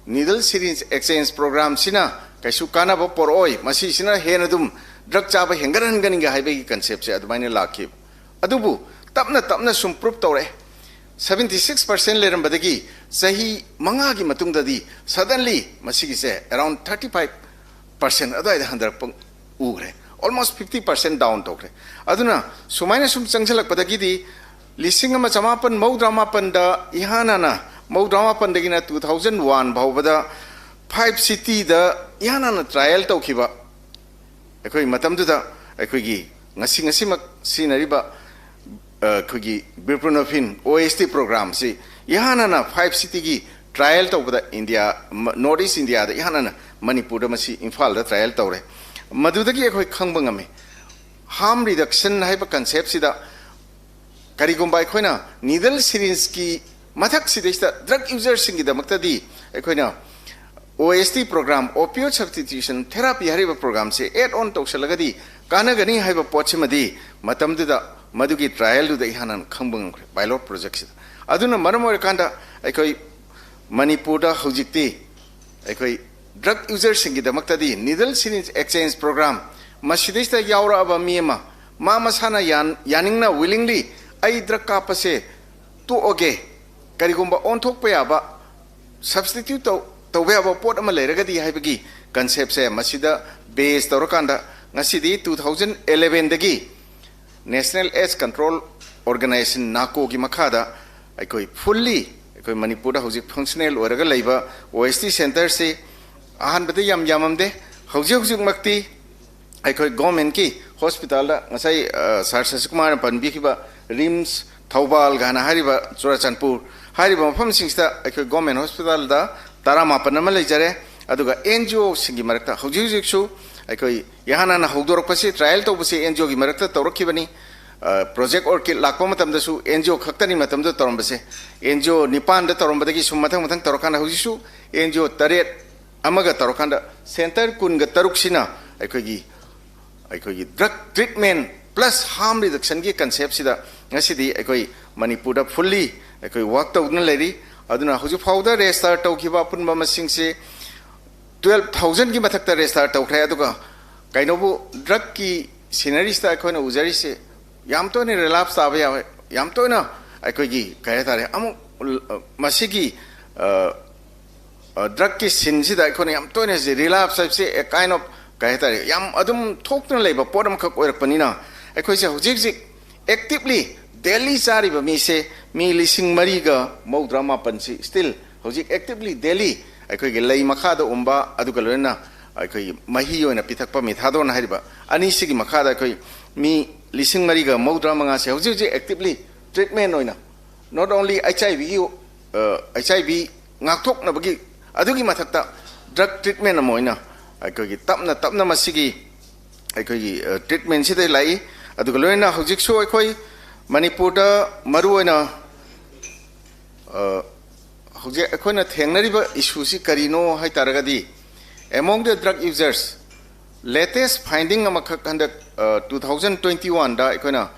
needle syringe exchange programꯁꯤꯅ ꯀꯩꯁꯨ ꯀꯥꯟꯅꯕ ꯄꯣꯔꯛꯑꯣꯏ, ꯃꯁꯤꯁꯤꯅ ꯍꯦꯟꯅ ꯑꯗꯨꯝ drug ꯆꯥꯕ ꯍꯦꯟꯒꯠꯍꯟꯒꯅꯤꯒ ꯍꯥꯏꯕꯒꯤ conceptꯁꯦ ꯑꯗꯨꯃꯥꯏꯅ ꯂꯥꯛꯈꯤꯕ꯫ ꯑꯗꯨꯕꯨ ꯇꯞꯅ ꯇꯞꯅ ꯁꯨꯝ prove ꯇꯧꯔꯛꯑꯦ꯫ Seventy six percent ꯂꯩꯔꯝꯕꯗꯒꯤ ꯆꯍꯤ ꯃꯉꯥꯒꯤ ꯃꯇꯨꯡꯗꯗꯤ suddenly ꯃꯁꯤꯒꯤꯁꯦ around thirty five percent ꯑꯗꯨꯋꯥꯏꯗ ꯍꯟꯊꯔꯛꯄ ꯎꯈ꯭ꯔꯦ꯫ Almost fifty percent down ꯇꯧꯈ꯭ꯔꯦ꯫ ꯑꯗꯨꯅ ꯁꯨꯃꯥꯏꯅ ꯁꯨꯝ ꯆꯪꯁꯤꯜꯂꯛꯄꯗꯒꯤꯗꯤ ꯂꯤꯁꯤꯡ ꯑꯃ ꯆꯃꯥꯄꯟ ꯃꯧꯗ꯭ꯔꯥ ꯃꯥꯄꯟꯗ ꯏꯍꯥꯟ ꯍꯥꯟꯅ, ꯃꯧꯗ꯭ꯔꯥ ꯃꯥꯄꯟꯗꯒꯤꯅ two thousand one ꯐꯥꯎꯕꯗ five cityꯗ ꯏꯍꯥꯟ ꯍꯥꯟꯅ trial ꯇꯧꯈꯤꯕ, ꯑꯩꯈꯣꯏ ꯃꯇꯝꯗꯨꯗ ꯑꯩꯈꯣꯏꯒꯤ ꯉꯁꯤ, ꯉꯁꯤꯃꯛ ꯁꯤꯖꯤꯟꯅꯔꯤꯕ, ꯑ, ꯑꯩꯈꯣꯏꯒꯤ buprenorphine OST programꯁꯤ ꯏꯍꯥꯟ ꯍꯥꯟꯅ five cityꯒꯤ trial ꯇꯧꯕꯗ ꯏꯟꯗꯤꯌꯥ, ꯃ-, North East ꯏꯟꯗꯤꯌꯥꯗ ꯏꯍꯥꯟ ꯍꯥꯟꯅ ꯃꯅꯤꯄꯨꯔꯗ, ꯃꯁꯤ ꯏꯝꯐꯥꯜꯗ trial ꯇꯧꯔꯦ꯫ ꯃꯗꯨꯗꯒꯤ ꯑꯩꯈꯣꯏ ꯈꯪꯕ ꯉꯝꯃꯤ, harm reduction ꯍꯥꯏꯕ conceptꯁꯤꯗ ꯀꯔꯤꯒꯨꯝꯕ ꯑꯩꯈꯣꯏꯅ needle syringeꯀꯤ ꯃꯊꯛꯁꯤꯗꯩꯁꯤꯗ drug userꯁꯤꯡꯒꯤꯗꯃꯛꯇꯗꯤ ꯑꯩꯈꯣꯏꯅ OST program, opioid substitution therapy ꯍꯥꯏꯔꯤꯕ programꯁꯦ add on ꯇꯧꯁꯜꯂꯒꯗꯤ ꯀꯥꯟꯅꯒꯅꯤ ꯍꯥꯏꯕ ꯄꯣꯠꯁꯤꯃꯗꯤ ꯃꯇꯝꯗꯨꯗ ꯃꯗꯨꯒꯤ trialꯗꯨꯗ ꯏꯍꯥꯟ ꯍꯥꯟꯅ ꯈꯪꯕ ꯉꯝꯈ꯭ꯔꯦ pilot projectꯁꯤꯗ꯫ ꯑꯗꯨꯅ ꯃꯔꯝ ꯑꯣꯏꯔꯀꯥꯟꯗ ꯑꯩꯈꯣꯏ ꯃꯅꯤꯄꯨꯔꯗ ꯍꯧꯖꯤꯛꯇꯤ ꯑꯩꯈꯣꯏ drug userꯁꯤꯡꯒꯤꯗꯃꯛꯇꯗꯤ needle syringe exchange program ꯃꯁꯤꯗꯩꯁꯤꯗ ꯌꯥꯎꯔꯛꯑꯕ ꯃꯤ ꯑꯃ ꯃꯥ ꯃꯁꯥꯅ ꯌꯥꯟ-, ꯌꯥꯅꯤꯡꯅ, willingly ꯑꯩ drug ꯀꯥꯞꯄꯁꯦ ꯇꯣꯛꯑꯒꯦ, ꯀꯔꯤꯒꯨꯝꯕ ꯑꯣꯟꯊꯣꯛꯄ ꯌꯥꯕ, substitute ꯇꯧ-, ꯇꯧꯕ ꯌꯥꯕ ꯄꯣꯠ ꯑꯃ ꯂꯩꯔꯒꯗꯤ ꯍꯥꯏꯕꯒꯤ conceptꯁꯦ ꯃꯁꯤꯗ base ꯇꯧꯔꯀꯥꯟꯗ ꯉꯁꯤꯗꯤ two thousand elevenꯗꯒꯤ National AIDS Control Organisation, NACOꯒꯤ ꯃꯈꯥꯗ ꯑꯩꯈꯣꯏ fully, ꯑꯩꯈꯣꯏ ꯃꯅꯤꯄꯨꯔꯗ ꯍꯧꯖꯤꯛ functional ꯑꯣꯏꯔꯒ ꯂꯩꯕ OST centreꯁꯤ ꯑꯍꯥꯟꯕꯗ ꯌꯥꯝ ꯌꯥꯝꯃꯝꯗꯦ꯫ ꯍꯧꯖꯤꯛ ꯍꯧꯖꯤꯛꯃꯛꯇꯤ ꯑꯩꯈꯣꯏ governmentꯀꯤ hospitalꯗ ꯉꯁꯥꯏ, ꯑ, sir ꯁꯁꯤꯀꯨꯃꯥꯔꯅ ꯄꯟꯕꯤꯈꯤꯕ RIMS, ꯊꯧꯕꯥꯜ ꯀꯥꯏꯅ ꯍꯥꯏꯔꯤꯕ, ꯆꯨꯔꯥꯆꯥꯟꯄꯨꯔ ꯍꯥꯏꯔꯤꯕ ꯃꯐꯝꯁꯤꯡꯁꯤꯗ ꯑꯩꯈꯣꯏ government hospitalꯗ ꯇꯔꯥꯃꯥꯄꯟ ꯑꯃ ꯂꯩꯖꯔꯦ꯫ ꯑꯗꯨꯒ ꯑꯦꯟ ꯖꯤ ꯑꯣꯁꯤꯡꯒꯤ ꯃꯔꯛꯇ ꯍꯧꯖꯤꯛ ꯍꯧꯖꯤꯛꯁꯨ ꯑꯩꯈꯣꯏ ꯏꯍꯥꯟ ꯍꯥꯟꯅ ꯍꯧꯗꯣꯔꯛꯄꯁꯤ, ꯇ꯭ꯔꯥꯏꯌꯦꯜ ꯇꯧꯕꯁꯤ ꯑꯦꯟ ꯖꯤ ꯑꯣꯒꯤ ꯃꯔꯛꯇ ꯇꯧꯔꯛꯈꯤꯕꯅꯤ꯫ ꯄ꯭ꯔꯣꯖꯦꯛ ꯑꯣꯔꯀꯤꯠ ꯂꯥꯛꯄ ꯃꯇꯝꯗꯁꯨ ꯑꯦꯟ ꯖꯤ ꯑꯣ ꯈꯛꯇꯅꯤ ꯃꯇꯝꯗꯨꯗ ꯇꯧꯔꯝꯕꯁꯦ꯫ ꯑꯦꯟ ꯖꯤ ꯑꯣ ꯅꯤꯄꯥꯟꯗ ꯇꯧꯔꯝꯕꯗꯒꯤ ꯁꯨꯝ ꯃꯊꯪ ꯃꯊꯪ ꯇꯧꯔꯀꯥꯟꯗ ꯍꯧꯖꯤꯛꯁꯨ ꯑꯦꯟ ꯖꯤ ꯑꯣ ꯇꯔꯦꯠ ꯑꯃꯒ ꯇꯧꯔꯀꯥꯟꯗ ꯁꯦꯟꯇꯔ ꯀꯨꯟꯒ ꯇꯔꯨꯛꯁꯤꯅ ꯑꯩꯈꯣꯏꯒꯤ, ꯑꯩꯈꯣꯏꯒꯤ ꯗ꯭ꯔꯒ ꯇ꯭ꯔꯤꯠꯃꯦꯟ ꯄ꯭ꯂꯁ ꯍꯥꯔꯝ ꯔꯤꯗꯛꯁꯟꯒꯤ ꯀꯟꯁꯦꯞꯁꯤꯗ ꯉꯁꯤꯗꯤ ꯑꯩꯈꯣꯏ ꯃꯅꯤꯄꯨꯔꯗ ꯐꯨꯜꯂꯤ ꯑꯩꯈꯣꯏ ꯋꯥꯔꯛ ꯇꯧꯗꯨꯅ ꯂꯩꯔꯤ꯫ ꯑꯗꯨꯅ ꯍꯧꯖꯤꯛ ꯐꯥꯎꯕꯗ ꯔꯦꯖꯤꯁꯇꯥꯔ ꯇꯧꯈꯤꯕ ꯑꯄꯨꯟꯕ ꯃꯁꯤꯡꯁꯦ ꯇ꯭ꯋꯦꯜꯐ ꯊꯥꯎꯖꯟꯒꯤ ꯃꯊꯛꯇ ꯔꯦꯖꯤꯁꯇꯥꯔ ꯇꯧꯈ꯭ꯔꯦ꯫ ꯑꯗꯨꯒ ꯀꯩꯅꯣꯕꯨ, ꯗ꯭ꯔꯒꯀꯤ ꯁꯤꯅꯔꯤꯁꯤꯗ ꯑꯩꯈꯣꯏꯅ ꯎꯖꯔꯤꯁꯦ ꯌꯥꯝ ꯇꯣꯏꯅ ꯔꯤꯂꯥꯞꯁ ꯇꯥꯕ ꯌꯥꯎꯋꯦ, ꯌꯥꯝ ꯇꯣꯏꯅ ꯑꯩꯈꯣꯏꯒꯤ ꯀꯩ ꯍꯥꯏꯇꯥꯔꯦ, ꯑꯃꯨꯛ, ꯑ, ꯃꯁꯤꯒꯤ, ꯑ, ꯑ, ꯗ꯭ꯔꯒꯀꯤ ꯁꯤꯟꯁꯤꯗ ꯑꯩꯈꯣꯏꯅ ꯌꯥꯝ ꯇꯣꯏꯅ ꯍꯧꯖꯤꯛ ꯔꯤꯂꯥꯞꯁ ꯍꯥꯏꯕꯁꯤ a kind of ꯀꯩ ꯍꯥꯏꯇꯥꯔꯦ, ꯌꯥꯝ ꯑꯗꯨꯝ ꯊꯣꯛꯇꯨꯅ ꯂꯩꯕ ꯄꯣꯠ ꯑꯃꯈꯛ ꯑꯣꯏꯔꯛꯄꯅꯤꯅ, ꯑꯩꯈꯣꯏꯁꯦ ꯍꯧꯖꯤꯛ ꯍꯧꯖꯤꯛ ꯑꯦꯛꯇꯤꯞꯂꯤ ꯗꯦꯂꯤ ꯆꯥꯔꯤꯕ ꯃꯤꯁꯦ ꯃꯤ ꯂꯤꯁꯤꯡ ꯃꯔꯤꯒ ꯃꯧꯗ꯭ꯔꯥ ꯃꯥꯄꯟꯁꯤ ꯁ꯭ꯇꯤꯜ ꯍꯧꯖꯤꯛ ꯑꯦꯛꯇꯤꯞꯂꯤ ꯗꯦꯂꯤ ꯑꯩꯈꯣꯏꯒꯤ ꯂꯩ ꯃꯈꯥꯗ ꯎꯝꯕ, ꯑꯗꯨꯒ ꯂꯣꯏꯅꯅ ꯑꯩꯈꯣꯏꯒꯤ ꯃꯍꯤ ꯑꯣꯏꯅ ꯄꯤꯊꯛꯄ ꯃꯤꯊꯥꯗꯣꯟ ꯍꯥꯏꯔꯤꯕ ꯑꯅꯤꯁꯤꯒꯤ ꯃꯈꯥꯗ ꯑꯩꯈꯣꯏ ꯃꯤ ꯂꯤꯁꯤꯡ ꯃꯔꯤꯒ ꯃꯧꯗ꯭ꯔꯥ ꯃꯉꯥꯁꯦ ꯍꯧꯖꯤꯛ ꯍꯧꯖꯤꯛ ꯑꯦꯛꯇꯤꯞꯂꯤ ꯇ꯭ꯔꯤꯠꯃꯦꯟ ꯑꯣꯏꯅ, not only H I V ꯒꯤ, ꯑ, H I V ꯉꯥꯛꯊꯣꯛꯅꯕꯒꯤ, ꯑꯗꯨꯒꯤ ꯃꯊꯛꯇ ꯗ꯭ꯔꯒ ꯇ꯭ꯔꯤꯠꯃꯦꯟ ꯑꯃ ꯑꯣꯏꯅ ꯑꯩꯈꯣꯏꯒꯤ ꯇꯞꯅ ꯇꯞꯅ ꯃꯁꯤꯒꯤ ꯑꯩꯈꯣꯏꯒꯤ, ꯑ, ꯇ꯭ꯔꯤꯠꯃꯦꯟꯁꯤꯗ ꯂꯥꯛꯏ꯫ ꯑꯗꯨꯒ ꯂꯣꯏꯅꯅ ꯍꯧꯖꯤꯛꯁꯨ ꯑꯩꯈꯣꯏ ꯃꯅꯤꯄꯨꯔꯗ ꯃꯔꯨꯑꯣꯏꯅ, ꯑ, ꯍꯧꯖꯤꯛ ꯑꯩꯈꯣꯏꯅ ꯊꯦꯡꯅꯔꯤꯕ ꯏꯁꯨꯁꯤ ꯀꯔꯤꯅꯣ ꯍꯥꯏ ꯇꯥꯔꯒꯗꯤ, among the drug users, latest finding ꯑꯃꯈꯛ ꯍꯟꯗꯛ, ꯑ, two thousand twenty one ꯗ ꯑꯩꯈꯣꯏꯅ,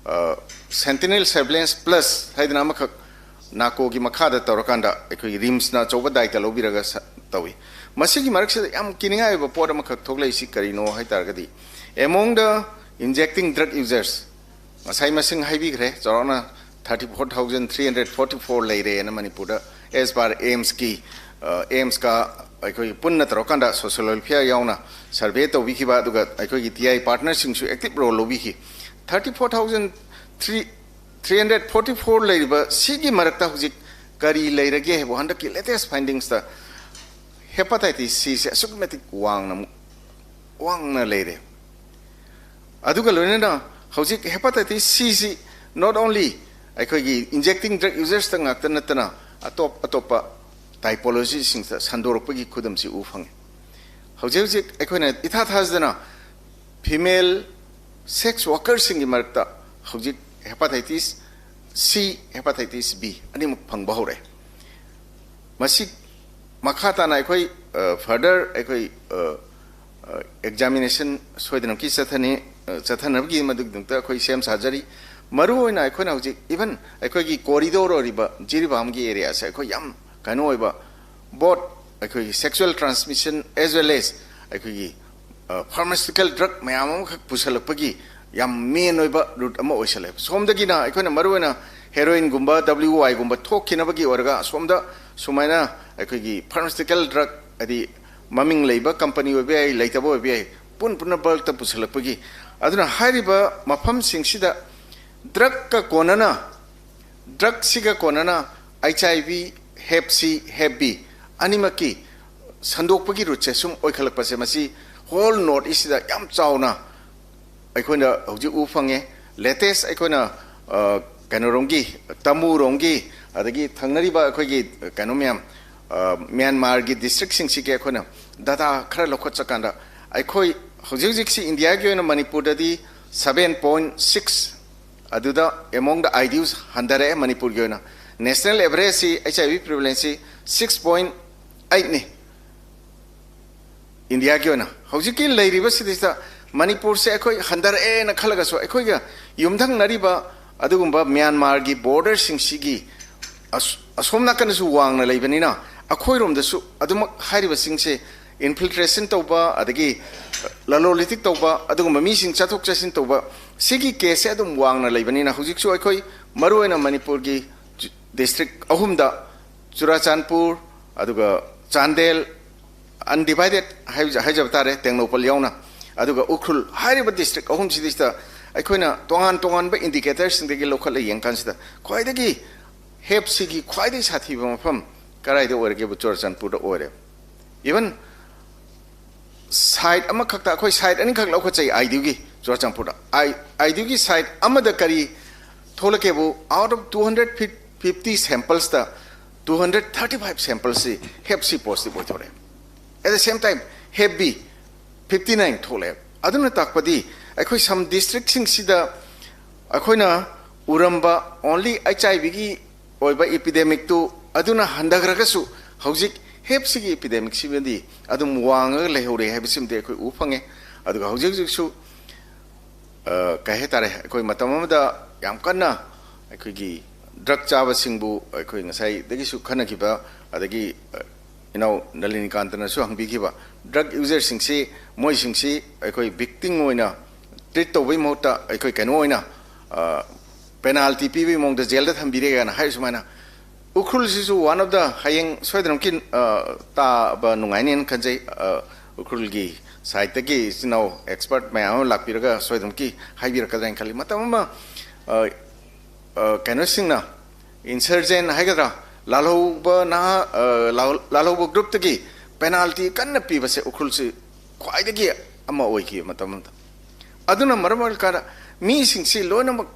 ꯑ, Sentinel Surveillance Plus ꯍꯥꯏꯗꯅ ꯑꯃꯈꯛ ꯅꯥꯀꯣꯒꯤ ꯃꯈꯥꯗ ꯇꯧꯔꯀꯥꯟꯗ ꯑꯩꯈꯣꯏꯒꯤ ꯔꯤꯝꯁꯅ ꯑꯆꯧꯕ ꯗꯥꯏꯇ ꯂꯧꯕꯤꯔꯒ ꯁ-, ꯇꯧꯏ꯫ ꯃꯁꯤꯒꯤ ꯃꯔꯛꯁꯤꯗ ꯌꯥꯝ ꯀꯤꯅꯤꯡꯉꯥꯏ ꯑꯣꯏꯕ ꯄꯣꯠ ꯑꯃꯈꯛ ꯊꯣꯛꯂꯛꯏꯁꯤ ꯀꯔꯤꯅꯣ ꯍꯥꯏ ꯇꯥꯔꯒꯗꯤ, among the injecting drug users, ꯉꯁꯥꯏ ꯃꯁꯤꯡ ꯍꯥꯏꯕꯤꯈ꯭ꯔꯦ, ꯆꯥꯎꯔꯥꯛꯅ thirty four thousand three hundred forty four ꯂꯩꯔꯦꯅ ꯃꯅꯤꯄꯨꯔꯗ, as per ꯑꯦꯝꯁꯀꯤ, ꯑ, ꯑꯦꯝꯁꯀ ꯑꯩꯈꯣꯏꯒꯤ ꯄꯨꯟꯅ ꯇꯧꯔꯀꯥꯟꯗ social welfare ꯌꯥꯎꯅ ꯁꯔꯚꯦ ꯇꯧꯕꯤꯈꯤꯕ, ꯑꯗꯨꯒ ꯑꯩꯈꯣꯏꯒꯤ ꯇꯤ ꯑꯥꯏ ꯄꯥꯔꯠꯅꯔꯁꯤꯡꯁꯨ ꯑꯦꯛꯇꯤꯞ ꯔꯣꯜ ꯂꯧꯕꯤꯈꯤ꯫ Thirty four thousand three, three hundred forty four ꯂꯩꯔꯤꯕ ꯁꯤꯒꯤ ꯃꯔꯛꯇ ꯍꯧꯖꯤꯛ ꯀꯔꯤ ꯂꯩꯔꯒꯦ ꯍꯥꯏꯕ ꯍꯟꯗꯛꯀꯤ latest findings ꯇ hepatitis C ꯁꯦ ꯑꯁꯨꯛꯀꯤ ꯃꯇꯤꯛ ꯋꯥꯡꯅ ꯑꯃꯨꯛ ꯋꯥꯡꯅ ꯂꯩꯔꯦ꯫ ꯑꯗꯨꯒ ꯂꯣꯏꯅꯅ ꯍꯧꯖꯤꯛ hepatitis C ꯁꯤ not only ꯑꯩꯈꯣꯏꯒꯤ injecting drug users ꯇ ꯉꯥꯛꯇ ꯅꯠꯇꯅ ꯑꯇꯣꯞ ꯑꯇꯣꯞꯄ ꯇꯥꯏꯄꯣꯂꯣꯖꯤꯁꯤꯡꯁꯤꯗ ꯁꯟꯗꯣꯔꯛꯄꯒꯤ ꯈꯨꯗꯝꯁꯤ ꯎꯕ ꯐꯪꯉꯤ꯫ ꯍꯧꯖꯤꯛ ꯍꯧꯖꯤꯛ ꯑꯩꯈꯣꯏꯅ ꯏꯊꯥ ꯊꯥꯖꯗꯅ ꯐꯤꯃꯦꯜ ꯁꯦꯛꯁ ꯋꯥꯀꯔꯁꯤꯡꯒꯤ ꯃꯔꯛꯇ ꯍꯧꯖꯤꯛ ꯍꯦꯄꯥꯇꯥꯏꯇꯤꯁ ꯁꯤ, ꯍꯦꯄꯥꯇꯥꯏꯇꯤꯁ ꯕꯤ ꯑꯅꯤꯃꯛ ꯐꯪꯕ ꯍꯧꯔꯛꯑꯦ꯫ ꯃꯁꯤ ꯃꯈꯥ ꯇꯥꯅ ꯑꯩꯈꯣꯏ ꯐꯔꯗꯔ ꯑꯩꯈꯣꯏ ꯑꯦꯛꯖꯥꯃꯤꯅꯦꯁꯟ ꯁꯣꯏꯗꯅꯃꯛꯀꯤ ꯆꯠꯊꯅꯤ꯫ ꯆꯠꯊꯅꯕꯒꯤ ꯃꯗꯨꯒꯤꯗꯃꯛꯇ ꯑꯩꯈꯣꯏ ꯁꯦꯝ ꯁꯥꯖꯔꯤ꯫ ꯃꯔꯨꯑꯣꯏꯅ ꯑꯩꯈꯣꯏꯅ ꯍꯧꯖꯤꯛ ꯏꯚꯟ ꯑꯩꯈꯣꯏꯒꯤ ꯀꯣꯔꯤꯗꯣꯔ ꯑꯣꯏꯔꯤꯕ ꯖꯤꯔꯤꯕꯥꯝꯒꯤ ꯑꯦꯔꯤꯌꯥꯁꯦ ꯑꯩꯈꯣꯏ ꯌꯥꯝ ꯀꯩꯅꯣ ꯑꯣꯏꯕ, ꯕꯣꯠ ꯑꯩꯈꯣꯏꯒꯤ sexual transmission age well age ꯑꯩꯈꯣꯏꯒꯤ ꯐꯥꯔꯃꯥꯁꯤꯇꯤꯀꯦꯜ ꯗ꯭ꯔꯒ ꯃꯌꯥꯝ ꯑꯃꯈꯛ ꯄꯨꯁꯜꯂꯛꯄꯒꯤ ꯌꯥꯝ ꯃꯦꯟ ꯑꯣꯏꯕ ꯔꯨꯠ ꯑꯃ ꯑꯣꯏꯁꯜꯂꯛꯑꯦꯕ꯫ ꯁꯣꯝꯗꯒꯤꯅ ꯑꯩꯈꯣꯏꯅ ꯃꯔꯨꯑꯣꯏꯅ ꯍꯦꯔꯣꯏꯟꯒꯨꯝꯕ, ꯗꯕ꯭ꯂꯤꯎ ꯑꯥꯏꯒꯨꯝꯕ ꯊꯣꯛꯈꯤꯅꯕꯒꯤ ꯑꯣꯏꯔꯒ ꯑꯁꯣꯝꯗ ꯁꯨꯃꯥꯏꯅ ꯑꯩꯈꯣꯏꯒꯤ ꯐꯥꯔꯃꯥꯁꯤꯇꯤꯀꯦꯜ ꯗ꯭ꯔꯒ, ꯍꯥꯏꯗꯤ ꯃꯃꯤꯡ ꯂꯩꯕ ꯀꯝꯄꯅꯤ ꯑꯣꯏꯕ ꯌꯥꯏ, ꯂꯩꯇꯕ ꯑꯣꯏꯕ ꯌꯥꯏ, ꯄꯨꯟ ꯄꯨꯟꯅ ꯕꯜꯛꯇ ꯄꯨꯁꯜꯂꯛꯄꯒꯤ꯫ ꯑꯗꯨꯅ ꯍꯥꯏꯔꯤꯕ ꯃꯐꯝꯁꯤꯡꯁꯤꯗ ꯗ꯭ꯔꯒꯀ ꯀꯣꯟꯅꯅ, ꯗ꯭ꯔꯒꯁꯤꯒ ꯀꯣꯟꯅꯅ ꯑꯩꯆ ꯑꯥꯏ ꯚꯤ, ꯍꯦꯞ ꯁꯤ, ꯍꯦꯞ ꯕꯤ ꯑꯅꯤꯃꯛꯀꯤ ꯁꯟꯗꯣꯛꯄꯒꯤ ꯔꯨꯠꯁꯦ ꯁꯨꯝ ꯑꯣꯏꯈꯠꯂꯛꯄꯁꯦ, ꯃꯁꯤ ꯍꯣꯜ ꯅꯣꯔꯠ ꯏꯁꯁꯤꯗ ꯌꯥꯝ ꯆꯥꯎꯅ ꯑꯩꯈꯣꯏꯅ ꯍꯧꯖꯤꯛ ꯎꯕ ꯐꯪꯉꯦ꯫ ꯂꯦꯇꯦꯁ ꯑꯩꯈꯣꯏꯅ ꯀꯩꯅꯣꯔꯣꯝꯒꯤ, ꯇꯥꯃꯨꯔꯣꯝꯒꯤ, ꯑꯗꯒꯤ ꯊꯪꯅꯔꯤꯕ ꯑꯩꯈꯣꯏꯒꯤ ꯀꯩꯅꯣ ꯃꯌꯥꯝ, ꯃ꯭ꯌꯥꯟꯃꯥꯔꯒꯤ ꯗꯤꯁꯇ꯭ꯔꯤꯛꯁꯤꯡꯁꯤꯒꯤ ꯑꯩꯈꯣꯏꯅ ꯗꯇꯥ ꯈꯔ ꯂꯧꯈꯠꯆꯀꯥꯟꯗ, ꯑꯩꯈꯣꯏ ꯍꯧꯖꯤꯛ ꯍꯧꯖꯤꯛꯁꯤ ꯏꯟꯗꯤꯌꯥꯒꯤ ꯑꯣꯏꯅ ꯃꯅꯤꯄꯨꯔꯗꯗꯤ ꯁꯚꯦꯟ ꯄꯣꯏꯟ ꯁꯤꯛꯁ, ꯑꯗꯨꯗ ꯑꯦꯃꯣꯡ ꯗ ꯑꯥꯏ ꯗꯤ ꯌꯨꯁ ꯍꯟꯊꯔꯛꯑꯦ ꯃꯅꯤꯄꯨꯔꯒꯤ ꯑꯣꯏꯅ꯫ ꯅꯦꯁꯅꯦꯜ ꯑꯦꯚꯔꯦꯖꯁꯤ, ꯑꯩꯆ ꯑꯥꯏ ꯚꯤ ꯄ꯭ꯔꯤꯚꯦꯂꯦꯟꯁꯁꯤ ꯁꯤꯛꯁ ꯄꯣꯏꯟ ꯑꯩꯠꯅꯤ ꯏꯟꯗꯤꯌꯥꯒꯤ ꯑꯣꯏꯅ꯫ ꯍꯧꯖꯤꯛꯀꯤ ꯂꯩꯔꯤꯕ ꯁꯤꯗꯩꯁꯤꯗ ꯃꯅꯤꯄꯨꯔꯁꯦ ꯑꯩꯈꯣꯏ ꯍꯟꯊꯔꯛꯑꯦꯅ ꯈꯜꯂꯒꯁꯨ, ꯑꯩꯈꯣꯏꯒ ꯌꯨꯝꯊꯪꯅꯔꯤꯕ ꯑꯗꯨꯒꯨꯝꯕ ꯃ꯭ꯌꯥꯟꯃꯥꯔꯒꯤ ꯕꯣꯔꯗꯔꯁꯤꯡꯁꯤꯒꯤ ꯑꯁ-, ꯑꯁꯣꯝ ꯅꯥꯀꯟꯗꯁꯨ ꯋꯥꯡꯅ ꯂꯩꯕꯅꯤꯅ, ꯑꯩꯈꯣꯏꯔꯣꯝꯗꯁꯨ ꯑꯗꯨꯃꯛ ꯍꯥꯏꯔꯤꯕꯁꯤꯡꯁꯦ ꯏꯟꯐꯤꯜꯇ꯭ꯔꯦꯁꯟ ꯇꯧꯕ, ꯑꯗꯒꯤ ꯂꯂꯣꯟ ꯏꯇꯤꯛ ꯇꯧꯕ, ꯑꯗꯨꯒꯨꯝꯕ ꯃꯤꯁꯤꯡ ꯆꯠꯊꯣꯛ ꯆꯠꯁꯤꯟ ꯇꯧꯕ, ꯁꯤꯒꯤ ꯀꯦꯁꯁꯦ ꯑꯗꯨꯝ ꯋꯥꯡꯅ ꯂꯩꯕꯅꯤꯅ, ꯍꯧꯖꯤꯛꯁꯨ ꯑꯩꯈꯣꯏ ꯃꯔꯨꯑꯣꯏꯅ ꯃꯅꯤꯄꯨꯔꯒꯤ ꯗꯤꯁꯇ꯭ꯔꯤꯛ ꯑꯍꯨꯝꯗ, ꯆꯨꯔꯥꯆꯥꯟꯄꯨꯔ, ꯑꯗꯨꯒ ꯆꯥꯟꯗꯦꯜ, ꯑꯟꯗꯤꯚꯥꯏꯗꯦꯠ ꯍꯥꯏꯖ-, ꯍꯥꯏꯖꯕ ꯇꯥꯔꯦ, ꯇꯦꯡꯅꯧꯄꯜ ꯌꯥꯎꯅ, ꯑꯗꯨꯒ ꯎꯈ꯭ꯔꯨꯜ ꯍꯥꯏꯔꯤꯕ ꯗꯤꯁꯇ꯭ꯔꯤꯛ ꯑꯍꯨꯝꯁꯤꯗꯩꯁꯤꯗ ꯑꯩꯈꯣꯏꯅ ꯇꯣꯉꯥꯟ ꯇꯣꯉꯥꯟꯕ ꯏꯟꯗꯤꯀꯦꯇꯔꯁꯤꯡꯗꯒꯤ ꯂꯧꯈꯠꯂ ꯌꯦꯡꯀꯥꯟꯁꯤꯗ ꯈ꯭ꯋꯥꯏꯗꯒꯤ ꯍꯦꯞ ꯁꯤꯒꯤ ꯈ꯭ꯋꯥꯏꯗꯒꯤ ꯁꯥꯊꯤꯕ ꯃꯐꯝ ꯀꯗꯥꯏꯗ ꯑꯣꯏꯔꯒꯦꯕꯨ ꯆꯨꯔꯥꯆꯥꯟꯄꯨꯔꯗ ꯑꯣꯏꯔꯦ꯫ ꯏꯚꯟ ꯁꯥꯏꯠ ꯑꯃꯈꯛꯇ, ꯑꯩꯈꯣꯏ ꯁꯥꯏꯠ ꯑꯅꯤꯈꯛ ꯂꯧꯈꯠꯆꯩ ꯑꯥꯏ ꯗꯤ ꯌꯨꯒꯤ ꯆꯨꯔꯥꯆꯥꯟꯄꯨꯔꯗ꯫ ꯑꯥꯏ, ꯑꯥꯏ ꯗꯤ ꯌꯨꯒꯤ ꯁꯥꯏꯠ ꯑꯃꯗ ꯀꯔꯤ ꯊꯣꯛꯂꯛꯀꯦꯕꯨ, out of two hundred fifty ꯁꯦꯝꯄꯜꯁꯇ two hundred thirty five sample ꯁꯤ Hep C positive ꯑꯣꯏꯊꯣꯔꯛꯑꯦ꯫ At the same time, Hep B fifty nine ꯊꯣꯛꯂꯛꯑꯦ꯫ ꯑꯗꯨꯅ ꯇꯥꯛꯄꯗꯤ ꯑꯩꯈꯣꯏ some district ꯁꯤꯡꯁꯤꯗ ꯑꯩꯈꯣꯏꯅ ꯎꯔꯝꯕ only HIV ꯒꯤ ꯑꯣꯏꯕ epidemic ꯇꯨ ꯑꯗꯨꯅ ꯍꯟꯊꯈ꯭ꯔꯒꯁꯨ, ꯍꯧꯖꯤꯛ Hep C ꯒꯤ epidemic ꯁꯤꯃꯗꯤ ꯑꯗꯨꯝ ꯋꯥꯡꯉꯒ ꯂꯩꯍꯧꯔꯦ ꯍꯥꯏꯕꯁꯤꯃꯗꯤ ꯑꯩꯈꯣꯏ ꯎꯕ ꯐꯪꯉꯦ꯫ ꯑꯗꯨꯒ ꯍꯧꯖꯤꯛ ꯍꯧꯖꯤꯛꯁꯨ ꯑ, ꯀꯩ ꯍꯥꯏꯇꯥꯔꯦ, ꯑꯩꯈꯣꯏ ꯃꯇꯝ ꯑꯃꯗ ꯌꯥꯝ ꯀꯟꯅ ꯑꯩꯈꯣꯏꯒꯤ drug ꯆꯥꯕꯁꯤꯡꯕꯨ ꯑꯩꯈꯣꯏ ꯉꯁꯥꯏꯗꯒꯤꯁꯨ ꯈꯟꯅꯈꯤꯕ, ꯑꯗꯒꯤ, ꯑ, ꯏꯅꯥꯎ ꯅꯂꯤꯅꯤꯀꯥꯟꯇꯅꯁꯨ ꯍꯪꯕꯤꯈꯤꯕ, drug user ꯁꯤꯡꯁꯤ, ꯃꯣꯏꯁꯤꯡꯁꯤ ꯑꯩꯈꯣꯏ victim ꯑꯣꯏꯅ treat ꯇꯧꯕꯒꯤ ꯃꯍꯨꯠꯇ ꯑꯩꯈꯣꯏ ꯀꯩꯅꯣ ꯑꯣꯏꯅ, ꯑ, penalty ꯄꯤꯕꯒꯤ ꯃꯑꯣꯡꯗ ꯖꯦꯜꯗ ꯊꯝꯕꯤꯔꯦ ꯀꯥꯏꯅ ꯍꯥꯏꯔꯤ꯫ ꯁꯨꯃꯥꯏꯅ ꯎꯈ꯭ꯔꯨꯜꯁꯤꯁꯨ one of the, ꯍꯌꯦꯡ ꯁꯣꯏꯗꯅꯃꯛꯀꯤ, ꯑ, ꯇꯥꯕ ꯅꯨꯡꯉꯥꯏꯅꯦꯅ ꯈꯟꯖꯩ꯫ ꯑ, ꯎꯈ꯭ꯔꯨꯜꯒꯤ side ꯇꯒꯤ ꯏꯆꯤꯟ ꯏꯅꯥꯎ expert ꯃꯌꯥꯝ ꯑꯃ ꯂꯥꯛꯄꯤꯔꯒ ꯁꯣꯏꯗꯅꯃꯛꯀꯤ ꯍꯥꯏꯕꯤꯔꯛꯀꯗ꯭ꯔꯥ ꯍꯥꯏꯅ ꯈꯜꯂꯤ꯫ ꯃꯇꯝ ꯑꯃ, ꯑ, ꯑ, ꯀꯩꯅꯣꯁꯤꯡꯅ, insurgent ꯍꯥꯏꯒꯗ꯭ꯔꯥ, ꯂꯥꯜꯍꯧꯕ ꯅꯍꯥ, ꯑ, ꯂꯥꯜ-, ꯂꯥꯜꯍꯧꯕ group ꯇꯒꯤ penalty ꯀꯟꯅ ꯄꯤꯕꯁꯦ ꯎꯈ꯭ꯔꯨꯜꯁꯤ ꯈ꯭ꯋꯥꯏꯗꯒꯤ ꯑꯃ ꯑꯣꯏꯈꯤ ꯃꯇꯝ ꯑꯃꯗ꯫ ꯑꯗꯨꯅ ꯃꯔꯝ ꯑꯣꯏꯔꯀꯥꯟꯗ ꯃꯤꯁꯤꯡꯁꯤ ꯂꯣꯏꯅꯃꯛ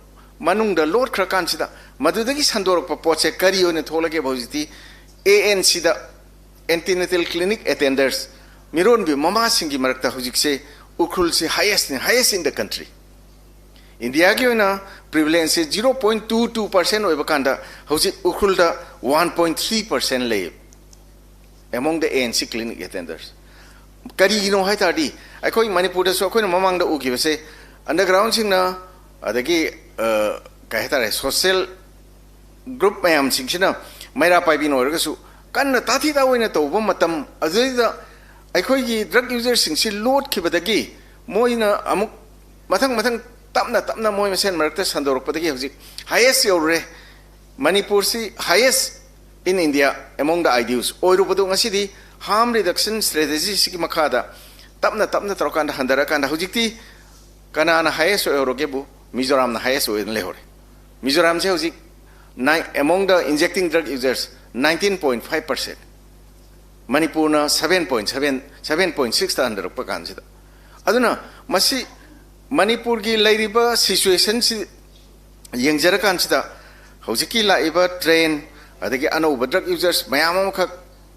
ꯃꯅꯨꯡꯗ ꯂꯣꯠꯈ꯭ꯔꯀꯥꯟꯁꯤꯗ, ꯃꯗꯨꯗꯒꯤ ꯁꯟꯗꯣꯔꯛꯄ ꯄꯣꯠꯁꯦ ꯀꯔꯤ ꯑꯣꯏꯅ ꯊꯣꯛꯂꯒꯦꯕ? ꯍꯧꯖꯤꯛꯇꯤ A N C the, antenatal clinic attenders, ꯃꯤꯔꯣꯟꯕꯤ ꯃꯃꯥꯁꯤꯡꯒꯤ ꯃꯔꯛꯇ ꯍꯧꯖꯤꯛꯁꯦ ꯎꯈ꯭ꯔꯨꯜꯁꯤ highest ꯅꯤ, highest in the country꯫ ꯏꯟꯗꯤꯌꯥꯒꯤ ꯑꯣꯏꯅ prevalence ꯁꯦ zero point two two percent ꯑꯣꯏꯕ ꯀꯥꯟꯗ, ꯍꯧꯖꯤꯛ ꯎꯈ꯭ꯔꯨꯜꯗ one point three percent ꯂꯩ, among the A N C clinic attenders꯫ ꯀꯔꯤꯒꯤꯅꯣ ꯍꯥꯏ ꯇꯥꯔꯗꯤ, ꯑꯩꯈꯣꯏ ꯃꯅꯤꯄꯨꯔꯗꯁꯨ ꯑꯩꯈꯣꯏꯅ ꯃꯃꯥꯡꯗ ꯎꯈꯤꯕꯁꯦ, underground ꯁꯤꯡꯅ, ꯑꯗꯒꯤ, ꯑ, ꯀꯩ ꯍꯥꯏꯇꯥꯔꯦ, social group ꯃꯌꯥꯝꯁꯤꯡꯁꯤꯅ, ꯃꯩꯔꯥ ꯄꯥꯏꯕꯤꯅ ꯑꯣꯏꯔꯒꯁꯨ, ꯀꯟꯅ ꯇꯥꯊꯤ ꯇꯥꯑꯣꯏꯅ ꯇꯧꯕ ꯃꯇꯝ ꯑꯗꯨꯗꯩꯗ, ꯑꯩꯈꯣꯏꯒꯤ drug user ꯁꯤꯡꯁꯤ ꯂꯣꯠꯈꯤꯕꯗꯒꯤ, ꯃꯣꯏꯅ ꯑꯃꯨꯛ ꯃꯊꯪ ꯃꯊꯪ, ꯇꯞꯅ ꯇꯞꯅ ꯃꯣꯏ ꯃꯁꯦꯟ ꯃꯔꯛꯇ ꯁꯟꯗꯣꯔꯛꯄꯗꯒꯤ ꯍꯧꯖꯤꯛ highest ꯌꯧꯔꯨꯔꯦ꯫ ꯃꯅꯤꯄꯨꯔꯁꯤ highest in India among the IDUs ꯑꯣꯏꯔꯨꯕꯗꯨ ꯉꯁꯤꯗꯤ harm reduction strategy ꯁꯤꯒꯤ ꯃꯈꯥꯗ ꯇꯞꯅ ꯇꯞꯅ ꯇꯧꯔꯀꯥꯟꯗ ꯍꯟꯊꯔꯀꯥꯟꯗ ꯍꯧꯖꯤꯛꯇꯤ ꯀꯅꯥꯅ highest ꯑꯣꯏꯍꯧꯔꯒꯦꯕꯨ? ꯃꯤꯖꯣꯔꯥꯝꯅ highest ꯑꯣꯏꯗꯨꯅ ꯂꯩꯍꯧꯔꯦ꯫ ꯃꯤꯖꯣꯔꯥꯝꯁꯦ ꯍꯧꯖꯤꯛ nine, among the injecting drug users, nineteen point five percent꯫ ꯃꯅꯤꯄꯨꯔꯅ seven point seven, seven point six ꯇ ꯍꯟꯊꯔꯛꯄ ꯀꯥꯟꯁꯤꯗ꯫ ꯑꯗꯨꯅ ꯃꯁꯤ ꯃꯅꯤꯄꯨꯔꯒꯤ ꯂꯩꯔꯤꯕ situation ꯁꯤ ꯌꯦꯡꯖꯔꯀꯥꯟꯁꯤꯗ, ꯍꯧꯖꯤꯛꯀꯤ ꯂꯥꯛꯏꯕ trend, ꯑꯗꯒꯤ ꯑꯅꯧꯕ drug users ꯃꯌꯥꯝ ꯑꯃꯈꯛ,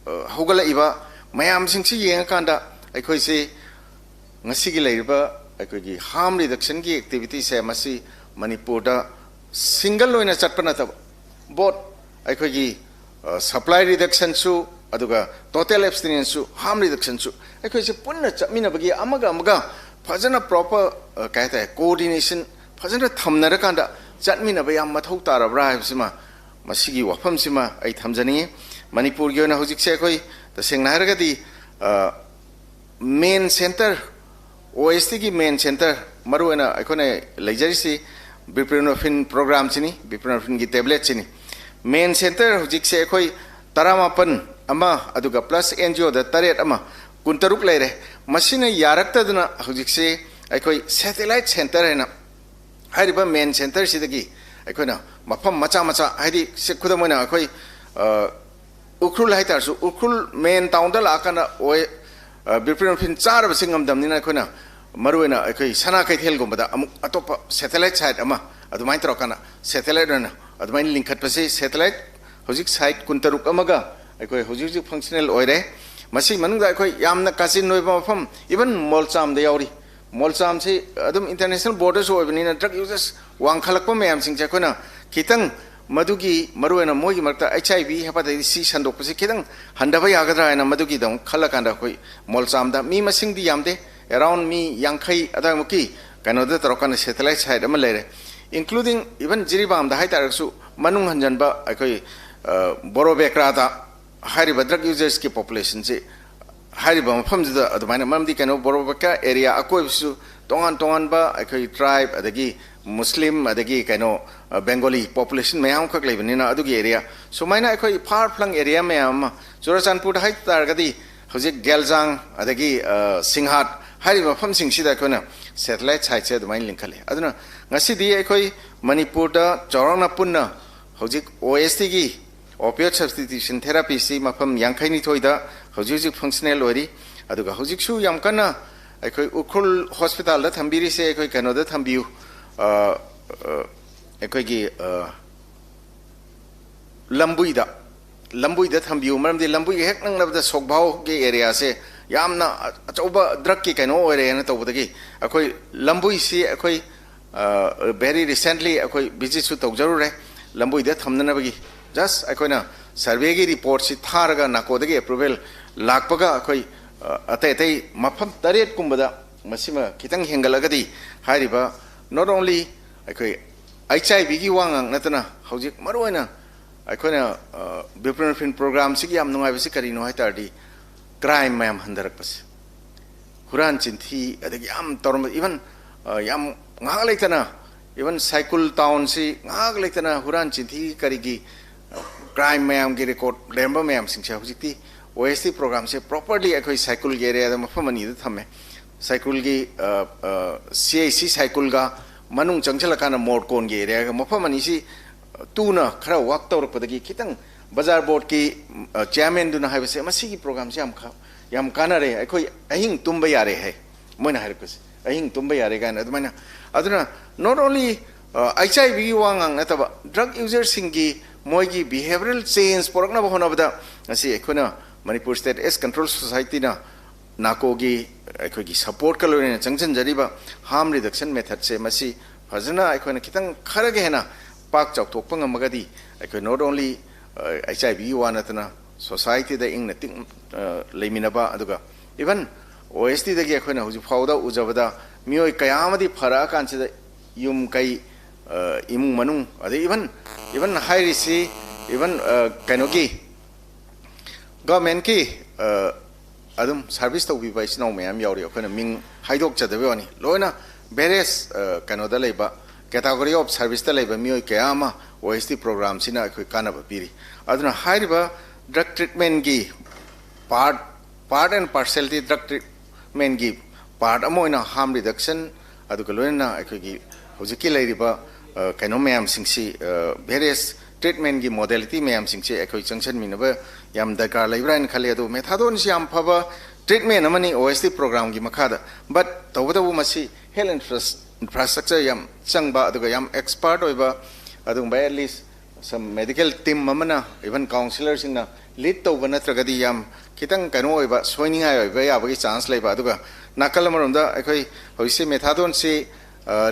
ꯑ, ꯍꯧꯒꯠꯂꯛꯏꯕ ꯃꯌꯥꯝꯁꯤꯡꯁꯤ ꯌꯦꯡꯉꯀꯥꯟꯗ ꯑꯩꯈꯣꯏꯁꯤ ꯉꯁꯤꯒꯤ ꯂꯩꯔꯤꯕ ꯑꯩꯈꯣꯏꯒꯤ harm reductionꯒꯤ activityꯁꯦ ꯃꯁꯤ ꯃꯅꯤꯄꯨꯔꯗ single ꯑꯣꯏꯅ ꯆꯠꯄ ꯅꯠꯇꯕ, both ꯑꯩꯈꯣꯏꯒꯤ, ꯑ, supply reductionꯁꯨ ꯑꯗꯨꯒ total abstinenceꯁꯨ harm reductionꯁꯨ ꯑꯩꯈꯣꯏꯁꯦ ꯄꯨꯟꯅ ꯆꯠꯃꯤꯟꯅꯕꯒꯤ ꯑꯃꯒ ꯑꯃꯒ ꯐꯖꯅ proper, ꯑ, ꯀꯩ ꯍꯥꯏꯇꯥꯔꯦ, coordination ꯐꯖꯅ ꯊꯝꯅꯔꯀꯥꯟꯗ ꯆꯠꯃꯤꯟꯅꯕ ꯌꯥꯝ ꯃꯊꯧ ꯇꯥꯔꯕ꯭ꯔꯥ ꯍꯥꯏꯕꯁꯤꯃ, ꯃꯁꯤꯒꯤ ꯋꯥꯐꯝꯁꯤꯃ ꯑꯩ ꯊꯝꯖꯅꯤꯡꯉꯤ꯫ ꯃꯅꯤꯄꯨꯔꯒꯤ ꯑꯣꯏꯅ ꯍꯧꯖꯤꯛꯁꯦ ꯑꯩꯈꯣꯏ ꯇꯁꯦꯡꯅ ꯍꯥꯏꯔꯒꯗꯤ, ꯑ, main centre, OSTꯒꯤ main centre, ꯃꯔꯨꯑꯣꯏꯅ ꯑꯩꯈꯣꯏꯅ ꯂꯩꯖꯔꯤꯁꯤ buprenorphine programꯁꯤꯅꯤ, buprenorphineꯒꯤ tabletꯁꯤꯅꯤ꯫ Main centre ꯍꯧꯖꯤꯛꯁꯦ ꯑꯩꯈꯣꯏ ꯇꯔꯥꯃꯥꯄꯟ ꯑꯃ, ꯑꯗꯨꯒ plus NGOꯗ ꯇꯔꯦꯠ ꯑꯃ, ꯀꯨꯟꯇꯔꯨꯛ ꯂꯩꯔꯦ꯫ ꯃꯁꯤꯅ ꯌꯥꯔꯛꯇꯗꯅ ꯍꯧꯖꯤꯛꯁꯦ ꯑꯩꯈꯣꯏ satellite centre ꯍꯥꯏꯅ ꯍꯥꯏꯔꯤꯕ main centreꯁꯤꯗꯒꯤ ꯑꯩꯈꯣꯏꯅ ꯃꯐꯝ ꯃꯆꯥ ꯃꯆꯥ, ꯍꯥꯏꯗꯤ ꯁꯤ ꯈꯨꯗꯝ ꯑꯣꯏꯅ ꯑꯩꯈꯣꯏ, ꯑ, ꯎꯈ꯭ꯔꯨꯜ ꯍꯥꯏꯇꯥꯔꯁꯨ, ꯎꯈ꯭ꯔꯨꯜ main townꯗ ꯂꯥꯛꯑꯀꯥꯟꯗ ꯑꯣꯏ, ꯑ, buprenorphine ꯆꯥꯔꯕꯁꯤ ꯉꯝꯗꯕꯅꯤꯅ ꯑꯩꯈꯣꯏꯅ ꯃꯔꯨꯑꯣꯏꯅ ꯑꯩꯈꯣꯏ ꯁꯅꯥ ꯀꯩꯊꯦꯜꯒꯨꯝꯕꯗ ꯑꯃꯨꯛ ꯑꯇꯣꯞꯄ satellite site ꯑꯃ ꯑꯗꯨꯃꯥꯏꯅ ꯇꯧꯔꯀꯥꯟꯗ satellite ꯑꯣꯏꯅ ꯑꯗꯨꯃꯥꯏꯅ ꯂꯤꯡꯈꯠꯄꯁꯤ satellite ꯍꯧꯖꯤꯛ site ꯀꯨꯟꯇꯔꯨꯛ ꯑꯃꯒ ꯑꯩꯈꯣꯏ ꯍꯧꯖꯤꯛ ꯍꯧꯖꯤꯛ functional ꯑꯣꯏꯔꯦ꯫ ꯃꯁꯤ ꯃꯅꯨꯡꯗ ꯑꯩꯈꯣꯏ ꯌꯥꯝꯅ ꯀꯥꯆꯤꯟ ꯑꯣꯏꯕ ꯃꯐꯝ, even ꯃꯣꯜꯆꯥꯝꯗ ꯌꯥꯎꯔꯤ꯫ ꯃꯣꯜꯆꯥꯝꯁꯤ ꯑꯗꯨꯝ international borderꯁꯨ ꯑꯣꯏꯕꯅꯤꯅ drug users ꯋꯥꯡꯈꯠꯂꯛꯄ ꯃꯌꯥꯝꯁꯤꯡꯁꯦ ꯑꯩꯈꯣꯏꯅ ꯈꯤꯇꯪ ꯃꯗꯨꯒꯤ ꯃꯔꯨꯑꯣꯏꯅ ꯃꯣꯏꯒꯤ ꯃꯔꯛꯇ HIV, hepatitis C ꯁꯟꯗꯣꯛꯄꯁꯤ ꯈꯤꯇꯪ ꯍꯟꯊꯕ ꯌꯥꯒꯗ꯭ꯔꯥ ꯍꯥꯏꯅ ꯃꯗꯨꯒꯤꯗꯃꯛ ꯈꯜꯂꯀꯥꯟꯗ ꯑꯩꯈꯣꯏ ꯃꯣꯜꯆꯥꯝꯗ ꯃꯤ ꯃꯁꯤꯡꯗꯤ ꯌꯥꯝꯗꯦ, around ꯃꯤ ꯌꯥꯡꯈꯩ ꯑꯗꯨꯋꯥꯏꯃꯨꯛꯀꯤ ꯀꯩꯅꯣꯗ ꯇꯧꯔꯀꯥꯟꯗ satellite site ꯑꯃ ꯂꯩꯔꯦ, including even ꯖꯤꯔꯤꯕꯥꯝꯗ ꯍꯥꯏꯇꯥꯔꯒꯁꯨ ꯃꯅꯨꯡ ꯍꯟꯖꯟꯕ ꯑꯩꯈꯣꯏ, ꯑ, ꯕꯣꯔꯣꯕꯦꯀ꯭ꯔꯥꯗ ꯍꯥꯏꯔꯤꯕ drug usersꯀꯤ populationꯁꯤ ꯍꯥꯏꯔꯤꯕ ꯃꯐꯝꯁꯤꯗ ꯑꯗꯨꯃꯥꯏꯅ, ꯃꯔꯝꯗꯤ ꯀꯩꯅꯣ ꯕꯣꯔꯣꯕꯦꯀ꯭ꯔꯥ area ꯑꯀꯣꯏꯕꯁꯨ ꯇꯣꯉꯥꯟ ꯇꯣꯉꯥꯟꯕ ꯑꯩꯈꯣꯏ tribe ꯑꯗꯒꯤ Muslim ꯑꯗꯒꯤ ꯀꯩꯅꯣ, ꯑ, Bengali population ꯃꯌꯥꯝ ꯑꯃꯈꯛ ꯂꯩꯕꯅꯤꯅ ꯑꯗꯨꯒꯤ area ꯁꯨꯃꯥꯏꯅ ꯑꯩꯈꯣꯏ far flung area ꯃꯌꯥꯝ ꯑꯃ ꯆꯨꯔꯆꯥꯟꯄꯨꯔꯗ ꯍꯥꯏ ꯇꯥꯔꯒꯗꯤ ꯍꯧꯖꯤꯛ ꯒꯦꯜꯖꯥꯡ ꯑꯗꯒꯤ, ꯑ, ꯁꯤꯡꯍꯥꯠ ꯍꯥꯏꯔꯤꯕ ꯃꯐꯝꯁꯤꯡꯁꯤꯗ ꯑꯩꯈꯣꯏꯅ satellite siteꯁꯦ ꯑꯗꯨꯃꯥꯏꯅ ꯂꯤꯡꯈꯠꯂꯤ꯫ ꯑꯗꯨꯅ ꯉꯁꯤꯗꯤ ꯑꯩꯈꯣꯏ ꯃꯅꯤꯄꯨꯔꯗ ꯆꯥꯎꯔꯥꯛꯅ ꯄꯨꯟꯅ ꯍꯧꯖꯤꯛ OSTꯒꯤ opioid substitution therapyꯁꯤ ꯃꯐꯝ ꯌꯥꯡꯈꯩꯅꯤꯊꯣꯏꯗ ꯍꯧꯖꯤꯛ ꯍꯧꯖꯤꯛ functional ꯑꯣꯏꯔꯤ꯫ ꯑꯗꯨꯒ ꯍꯧꯖꯤꯛꯁꯨ ꯌꯥꯝ ꯀꯟꯅ ꯑꯩꯈꯣꯏ ꯎꯈ꯭ꯔꯨꯜ hospitalꯗ ꯊꯝꯕꯤꯔꯤꯁꯦ ꯑꯩꯈꯣꯏ ꯀꯩꯅꯣꯗ ꯊꯝꯕꯤꯌꯨ, ꯑ, ꯑ, ꯑꯩꯈꯣꯏꯒꯤ, ꯑ, ꯂꯝꯕꯨꯏꯗ, ꯂꯝꯕꯨꯏꯗ ꯊꯝꯕꯤꯌꯨ, ꯃꯔꯝꯗꯤ ꯂꯝꯕꯨꯏꯒ ꯍꯦꯛ ꯅꯛꯅꯕꯗ ꯁꯣꯛꯕꯥꯎꯒꯤ ꯑꯦꯔꯤꯌꯥꯁꯦ ꯌꯥꯝꯅ ꯑꯆꯧꯕ ꯗ꯭ꯔꯛꯀꯤ ꯀꯩꯅꯣ ꯑꯣꯏꯔꯦꯅ ꯇꯧꯕꯗꯒꯤ ꯑꯩꯈꯣꯏ ꯂꯝꯕꯨꯏꯁꯤ ꯑꯩꯈꯣꯏ ꯚꯦꯔꯤ ꯔꯤꯁꯦꯟꯠꯂꯤ ꯑꯩꯈꯣꯏ ꯚꯤꯖꯤꯠꯁꯨ ꯇꯧꯖꯔꯨꯔꯦ ꯂꯝꯕꯨꯏꯗ ꯊꯝꯅꯅꯕꯒꯤ꯫ ꯖꯁ ꯑꯩꯈꯣꯏꯅ ꯁꯔꯚꯦꯒꯤ ꯔꯤꯄꯣꯔꯠꯁꯤ ꯊꯥꯔꯒ ꯅꯥꯀꯣꯗꯒꯤ ꯑꯦꯄ꯭ꯔꯨꯚꯦꯜ ꯂꯥꯛꯄꯒ ꯑꯩꯈꯣꯏ ꯑ, ꯑꯇꯩ ꯑꯇꯩ ꯃꯐꯝ ꯇꯔꯦꯠꯀꯨꯝꯕꯗ ꯃꯁꯤꯃ ꯈꯤꯇꯪ ꯍꯦꯟꯒꯠꯂꯒꯗꯤ ꯍꯥꯏꯔꯤꯕ not only ꯑꯩꯈꯣꯏ ꯑꯩꯆ ꯑꯥꯏ ꯚꯤꯒꯤ ꯋꯥ ꯉꯥꯛ ꯅꯠꯇꯅ ꯍꯧꯖꯤꯛ ꯃꯔꯨꯑꯣꯏꯅ ꯑꯩꯈꯣꯏꯅ ꯕꯤꯄ꯭ꯔꯣꯐꯤꯟ ꯄ꯭ꯔꯣꯒ꯭ꯔꯥꯝꯁꯤꯒꯤ ꯌꯥꯝ ꯅꯨꯡꯉꯥꯏꯕꯁꯤ ꯀꯔꯤꯅꯣ ꯍꯥꯏ ꯇꯥꯔꯗꯤ ꯀ꯭ꯔꯥꯏꯝ ꯃꯌꯥꯝ ꯍꯟꯊꯔꯛꯄꯁꯦ꯫ ꯍꯨꯔꯥꯟ ꯆꯤꯟꯊꯤ ꯑꯗꯒꯤ ꯌꯥꯝ ꯇꯧꯔꯝꯕ, ꯏꯚꯟ ꯌꯥꯝ ꯉꯥꯏꯍꯥꯛ ꯂꯩꯇꯅ ꯏꯚꯟ ꯁꯥꯏꯀꯨꯜ ꯇꯥꯎꯟꯁꯤ ꯉꯥꯏꯍꯥꯛ ꯂꯩꯇꯅ ꯍꯨꯔꯥꯟ ꯆꯤꯟꯊꯤ ꯀꯔꯤꯒꯤ ꯀ꯭ꯔꯥꯏꯝ ꯃꯌꯥꯝꯒꯤ ꯔꯦꯀꯣꯔꯠ ꯂꯩꯔꯝꯕ ꯃꯌꯥꯝꯁꯤꯡꯁꯦ ꯍꯧꯖꯤꯛꯇꯤ ꯑꯣ ꯑꯦꯁ ꯇꯤ ꯄ꯭ꯔꯣꯒ꯭ꯔꯥꯝꯁꯦ ꯄ꯭ꯔꯣꯄꯔꯂꯤ ꯑꯩꯈꯣꯏ ꯁꯥꯏꯀꯨꯜꯒꯤ ꯑꯦꯔꯤꯌꯥꯗ ꯃꯐꯝ ꯑꯅꯤꯗ ꯊꯝꯃꯦ꯫ ꯁꯥꯏꯀꯨꯜꯒꯤ ꯁꯤ ꯑꯩ ꯁꯤ ꯁꯥꯏꯀꯨꯜꯒ ꯃꯅꯨꯡ ꯆꯪꯁꯤꯜꯂꯀꯥꯟꯗ ꯃꯣꯔꯀꯣꯟꯒꯤ ꯑꯦꯔꯤꯌꯥꯒ ꯃꯐꯝ ꯑꯅꯤꯁꯤ ꯇꯨꯅ ꯈꯔ ꯋꯥꯛ ꯇꯧꯔꯛꯄꯗꯒꯤ ꯈꯤꯇꯪ ꯕꯖꯥꯔ ꯕꯣꯔꯗꯀꯤ ꯆꯤꯌꯥꯔꯃꯦꯟꯗꯨꯅ ꯍꯥꯏꯕꯁꯦ ꯃꯁꯤꯒꯤ ꯄ꯭ꯔꯣꯒ꯭ꯔꯥꯝꯁꯦ ꯌꯥꯝ ꯈ- ꯌꯥꯝ ꯀꯥꯟꯅꯔꯦ, ꯑꯩꯈꯣꯏ ꯑꯍꯤꯡ ꯇꯨꯝꯕ ꯌꯥꯔꯦ ꯍꯥꯏ ꯃꯣꯏꯅ ꯍꯥꯏꯔꯛꯄꯁꯦ꯫ ꯑꯍꯤꯡ ꯇꯨꯝꯕ ꯌꯥꯔꯦ ꯀꯥꯏꯅ ꯑꯗꯨꯃꯥꯏꯅ꯫ ꯑꯗꯨꯅ not only ꯑꯩꯆ ꯑꯥꯏ ꯚꯤꯒꯤ ꯋꯥ ꯉꯥꯛ ꯅꯠꯇꯕ ꯗ꯭ꯔꯒ ꯌꯨꯖꯔꯁꯤꯡꯒꯤ ꯃꯣꯏꯒꯤ ꯕꯤꯍꯦꯕꯤꯌꯔꯦꯜ ꯆꯦꯟꯖ ꯄꯨꯔꯛꯅꯕ ꯍꯣꯠꯅꯕꯗ ꯉꯁꯤ ꯑꯩꯈꯣꯏꯅ ꯃꯅꯤꯄꯨꯔ ꯁ꯭ꯇꯦꯠ ꯑꯦꯁ ꯀꯟꯇ꯭ꯔꯣꯜ ꯁꯣꯁꯥꯏꯇꯤꯅ ꯅꯥꯀꯣꯒꯤ ꯑꯩꯈꯣꯏꯒꯤ ꯁꯄꯣꯔꯠꯀ ꯂꯣꯏꯅꯅ ꯆꯪꯁꯤꯟꯖꯔꯤꯕ ꯍꯥꯔꯝ ꯔꯤꯗꯛꯁꯟ ꯃꯦꯊꯠꯁꯦ ꯃꯁꯤ ꯐꯖꯅ ꯑꯩꯈꯣꯏꯅ ꯈꯤꯇꯪ ꯈꯔꯒ ꯍꯦꯟꯅ ꯄꯥꯛ ꯆꯥꯎꯊꯣꯛꯄ ꯉꯝꯃꯒꯗꯤ ꯑꯩꯈꯣꯏ not only ꯑꯩꯆ ꯑꯥꯏ ꯚꯤꯒꯤ ꯋꯥ ꯅꯠꯇꯅ ꯁꯣꯁꯥꯏꯇꯤꯗ ꯏꯪꯅ ꯇꯤꯛ ꯂꯩꯃꯤꯟꯅꯕ, ꯑꯗꯨꯒ ꯏꯚꯟ ꯑꯣ ꯑꯦꯁ ꯇꯤꯗꯒꯤ ꯑꯩꯈꯣꯏꯅ ꯍꯧꯖꯤꯛ ꯐꯥꯎꯕꯗ ꯎꯖꯕꯗ ꯃꯤꯑꯣꯏ ꯀꯌꯥ ꯑꯃꯗꯤ ꯐꯔꯛꯑꯀꯥꯟꯁꯤꯗ ꯌꯨꯝ ꯀꯩ, ꯏꯃꯨꯡ ꯃꯅꯨꯡ, ꯑꯗꯩ ꯏꯚꯟ ꯏꯚꯟ ꯍꯥꯏꯔꯤꯁꯤ ꯏꯚꯟ ꯀꯩꯅꯣꯒꯤ ꯒꯚꯔꯟꯃꯦꯟꯠꯀꯤ ꯑꯗꯨꯝ ꯁꯥꯔꯚꯤꯁ ꯇꯧꯕꯤꯕ ꯏꯆꯤꯟ ꯏꯅꯥꯎ ꯃꯌꯥꯝ ꯌꯥꯎꯔꯤ꯫ ꯑꯩꯈꯣꯏꯅ ꯃꯤꯡ ꯍꯥꯏꯗꯣꯛꯆꯗꯕꯩ ꯋꯥꯅꯤ꯫ ꯂꯣꯏꯅ ꯚꯦꯔꯤꯌꯁ ꯀꯩꯅꯣꯗ ꯂꯩꯕ, ꯀꯦꯇꯥꯒꯣꯔꯤ ꯑꯣꯐ ꯁꯥꯔꯚꯤꯁꯇ ꯂꯩꯕ ꯃꯤꯑꯣꯏ ꯀꯌꯥ ꯑꯃ ꯑꯣ ꯑꯦꯁ ꯇꯤ ꯄ꯭ꯔꯣꯒ꯭ꯔꯥꯝꯁꯤꯅ ꯑꯩꯈꯣꯏ ꯀꯥꯟꯅꯕ ꯄꯤꯔꯤ꯫ ꯑꯗꯨꯅ ꯍꯥꯏꯔꯤꯕ ꯗ꯭ꯔꯒ ꯇ꯭ꯔꯤꯠꯃꯦꯟꯒꯤ ꯄꯥꯔꯠ, ꯄꯥꯔꯠ ꯑꯦꯟ ꯄꯥꯔꯁꯦꯜꯗꯤ ꯗ꯭ꯔꯒ ꯇ꯭ꯔꯤꯠꯃꯦꯟꯒꯤ ꯄꯥꯔꯠ ꯑꯃ ꯑꯣꯏꯅ ꯍꯥꯔꯝ ꯔꯤꯗꯛꯁꯟ, ꯑꯗꯨꯒ ꯂꯣꯏꯅꯅ ꯑꯩꯈꯣꯏꯒꯤ ꯍꯧꯖꯤꯛꯀꯤ ꯂꯩꯔꯤꯕ ꯀꯩꯅꯣ ꯃꯌꯥꯝꯁꯤꯡꯁꯤ, ꯚꯦꯔꯤꯌꯁ ꯇ꯭ꯔꯤꯠꯃꯦꯟꯒꯤ ꯃꯣꯗꯦꯂꯤꯇꯤ ꯃꯌꯥꯝꯁꯤꯡꯁꯦ ꯑꯩꯈꯣꯏ ꯆꯪꯁꯤꯟꯃꯤꯟꯅꯕ ꯌꯥꯝ ꯗꯔꯀꯥꯔ ꯂꯩꯕ꯭ꯔꯥ ꯍꯥꯏꯅ ꯈꯜꯂꯤ꯫ ꯑꯗꯨ ꯃꯦꯊꯥꯗꯣꯟꯁꯤ ꯌꯥꯝ ꯐꯕ ꯇ꯭ꯔꯤꯠꯃꯦꯟ ꯑꯃꯅꯤ ꯑꯣ ꯑꯦꯁ ꯇꯤ ꯄ꯭ꯔꯣꯒ꯭ꯔꯥꯝꯒꯤ ꯃꯈꯥꯗ, ꯕꯠ ꯇꯧꯕꯇꯕꯨ ꯃꯁꯤ ꯍꯦꯜꯊ ꯏꯟꯐ꯭ꯔꯥꯁ꯭ꯇ꯭ꯔꯛꯆꯔ ꯌꯥꯝ ꯆꯪꯕ, ꯑꯗꯨꯒ ꯌꯥꯝ ꯑꯦꯛꯁꯄꯥꯔꯠ ꯑꯣꯏꯕ, ꯑꯗꯨꯒꯨꯝꯕ ꯑꯦꯠꯂꯤꯁ ꯁꯝ ꯃꯦꯗꯤꯀꯦꯜ ꯇꯤꯝ ꯑꯃꯅ, ꯏꯚꯟ ꯀꯥꯎꯟꯁꯤꯂꯔꯁꯤꯡꯅ ꯂꯤꯗ ꯇꯧꯕ ꯅꯠꯇ꯭ꯔꯒꯗꯤ ꯌꯥꯝ ꯈꯤꯇꯪ ꯀꯩꯅꯣ ꯑꯣꯏꯕ, ꯁꯣꯏꯅꯤꯡꯉꯥꯏ ꯑꯣꯏꯕ ꯌꯥꯕꯒꯤ ꯆꯥꯟꯁ ꯂꯩꯕ꯫ ꯑꯗꯨꯒ ꯅꯥꯀꯜ ꯑꯃꯔꯣꯝꯗ ꯑꯩꯈꯣꯏ ꯍꯧꯖꯤꯛꯁꯦ ꯃꯦꯊꯥꯗꯣꯟꯁꯤ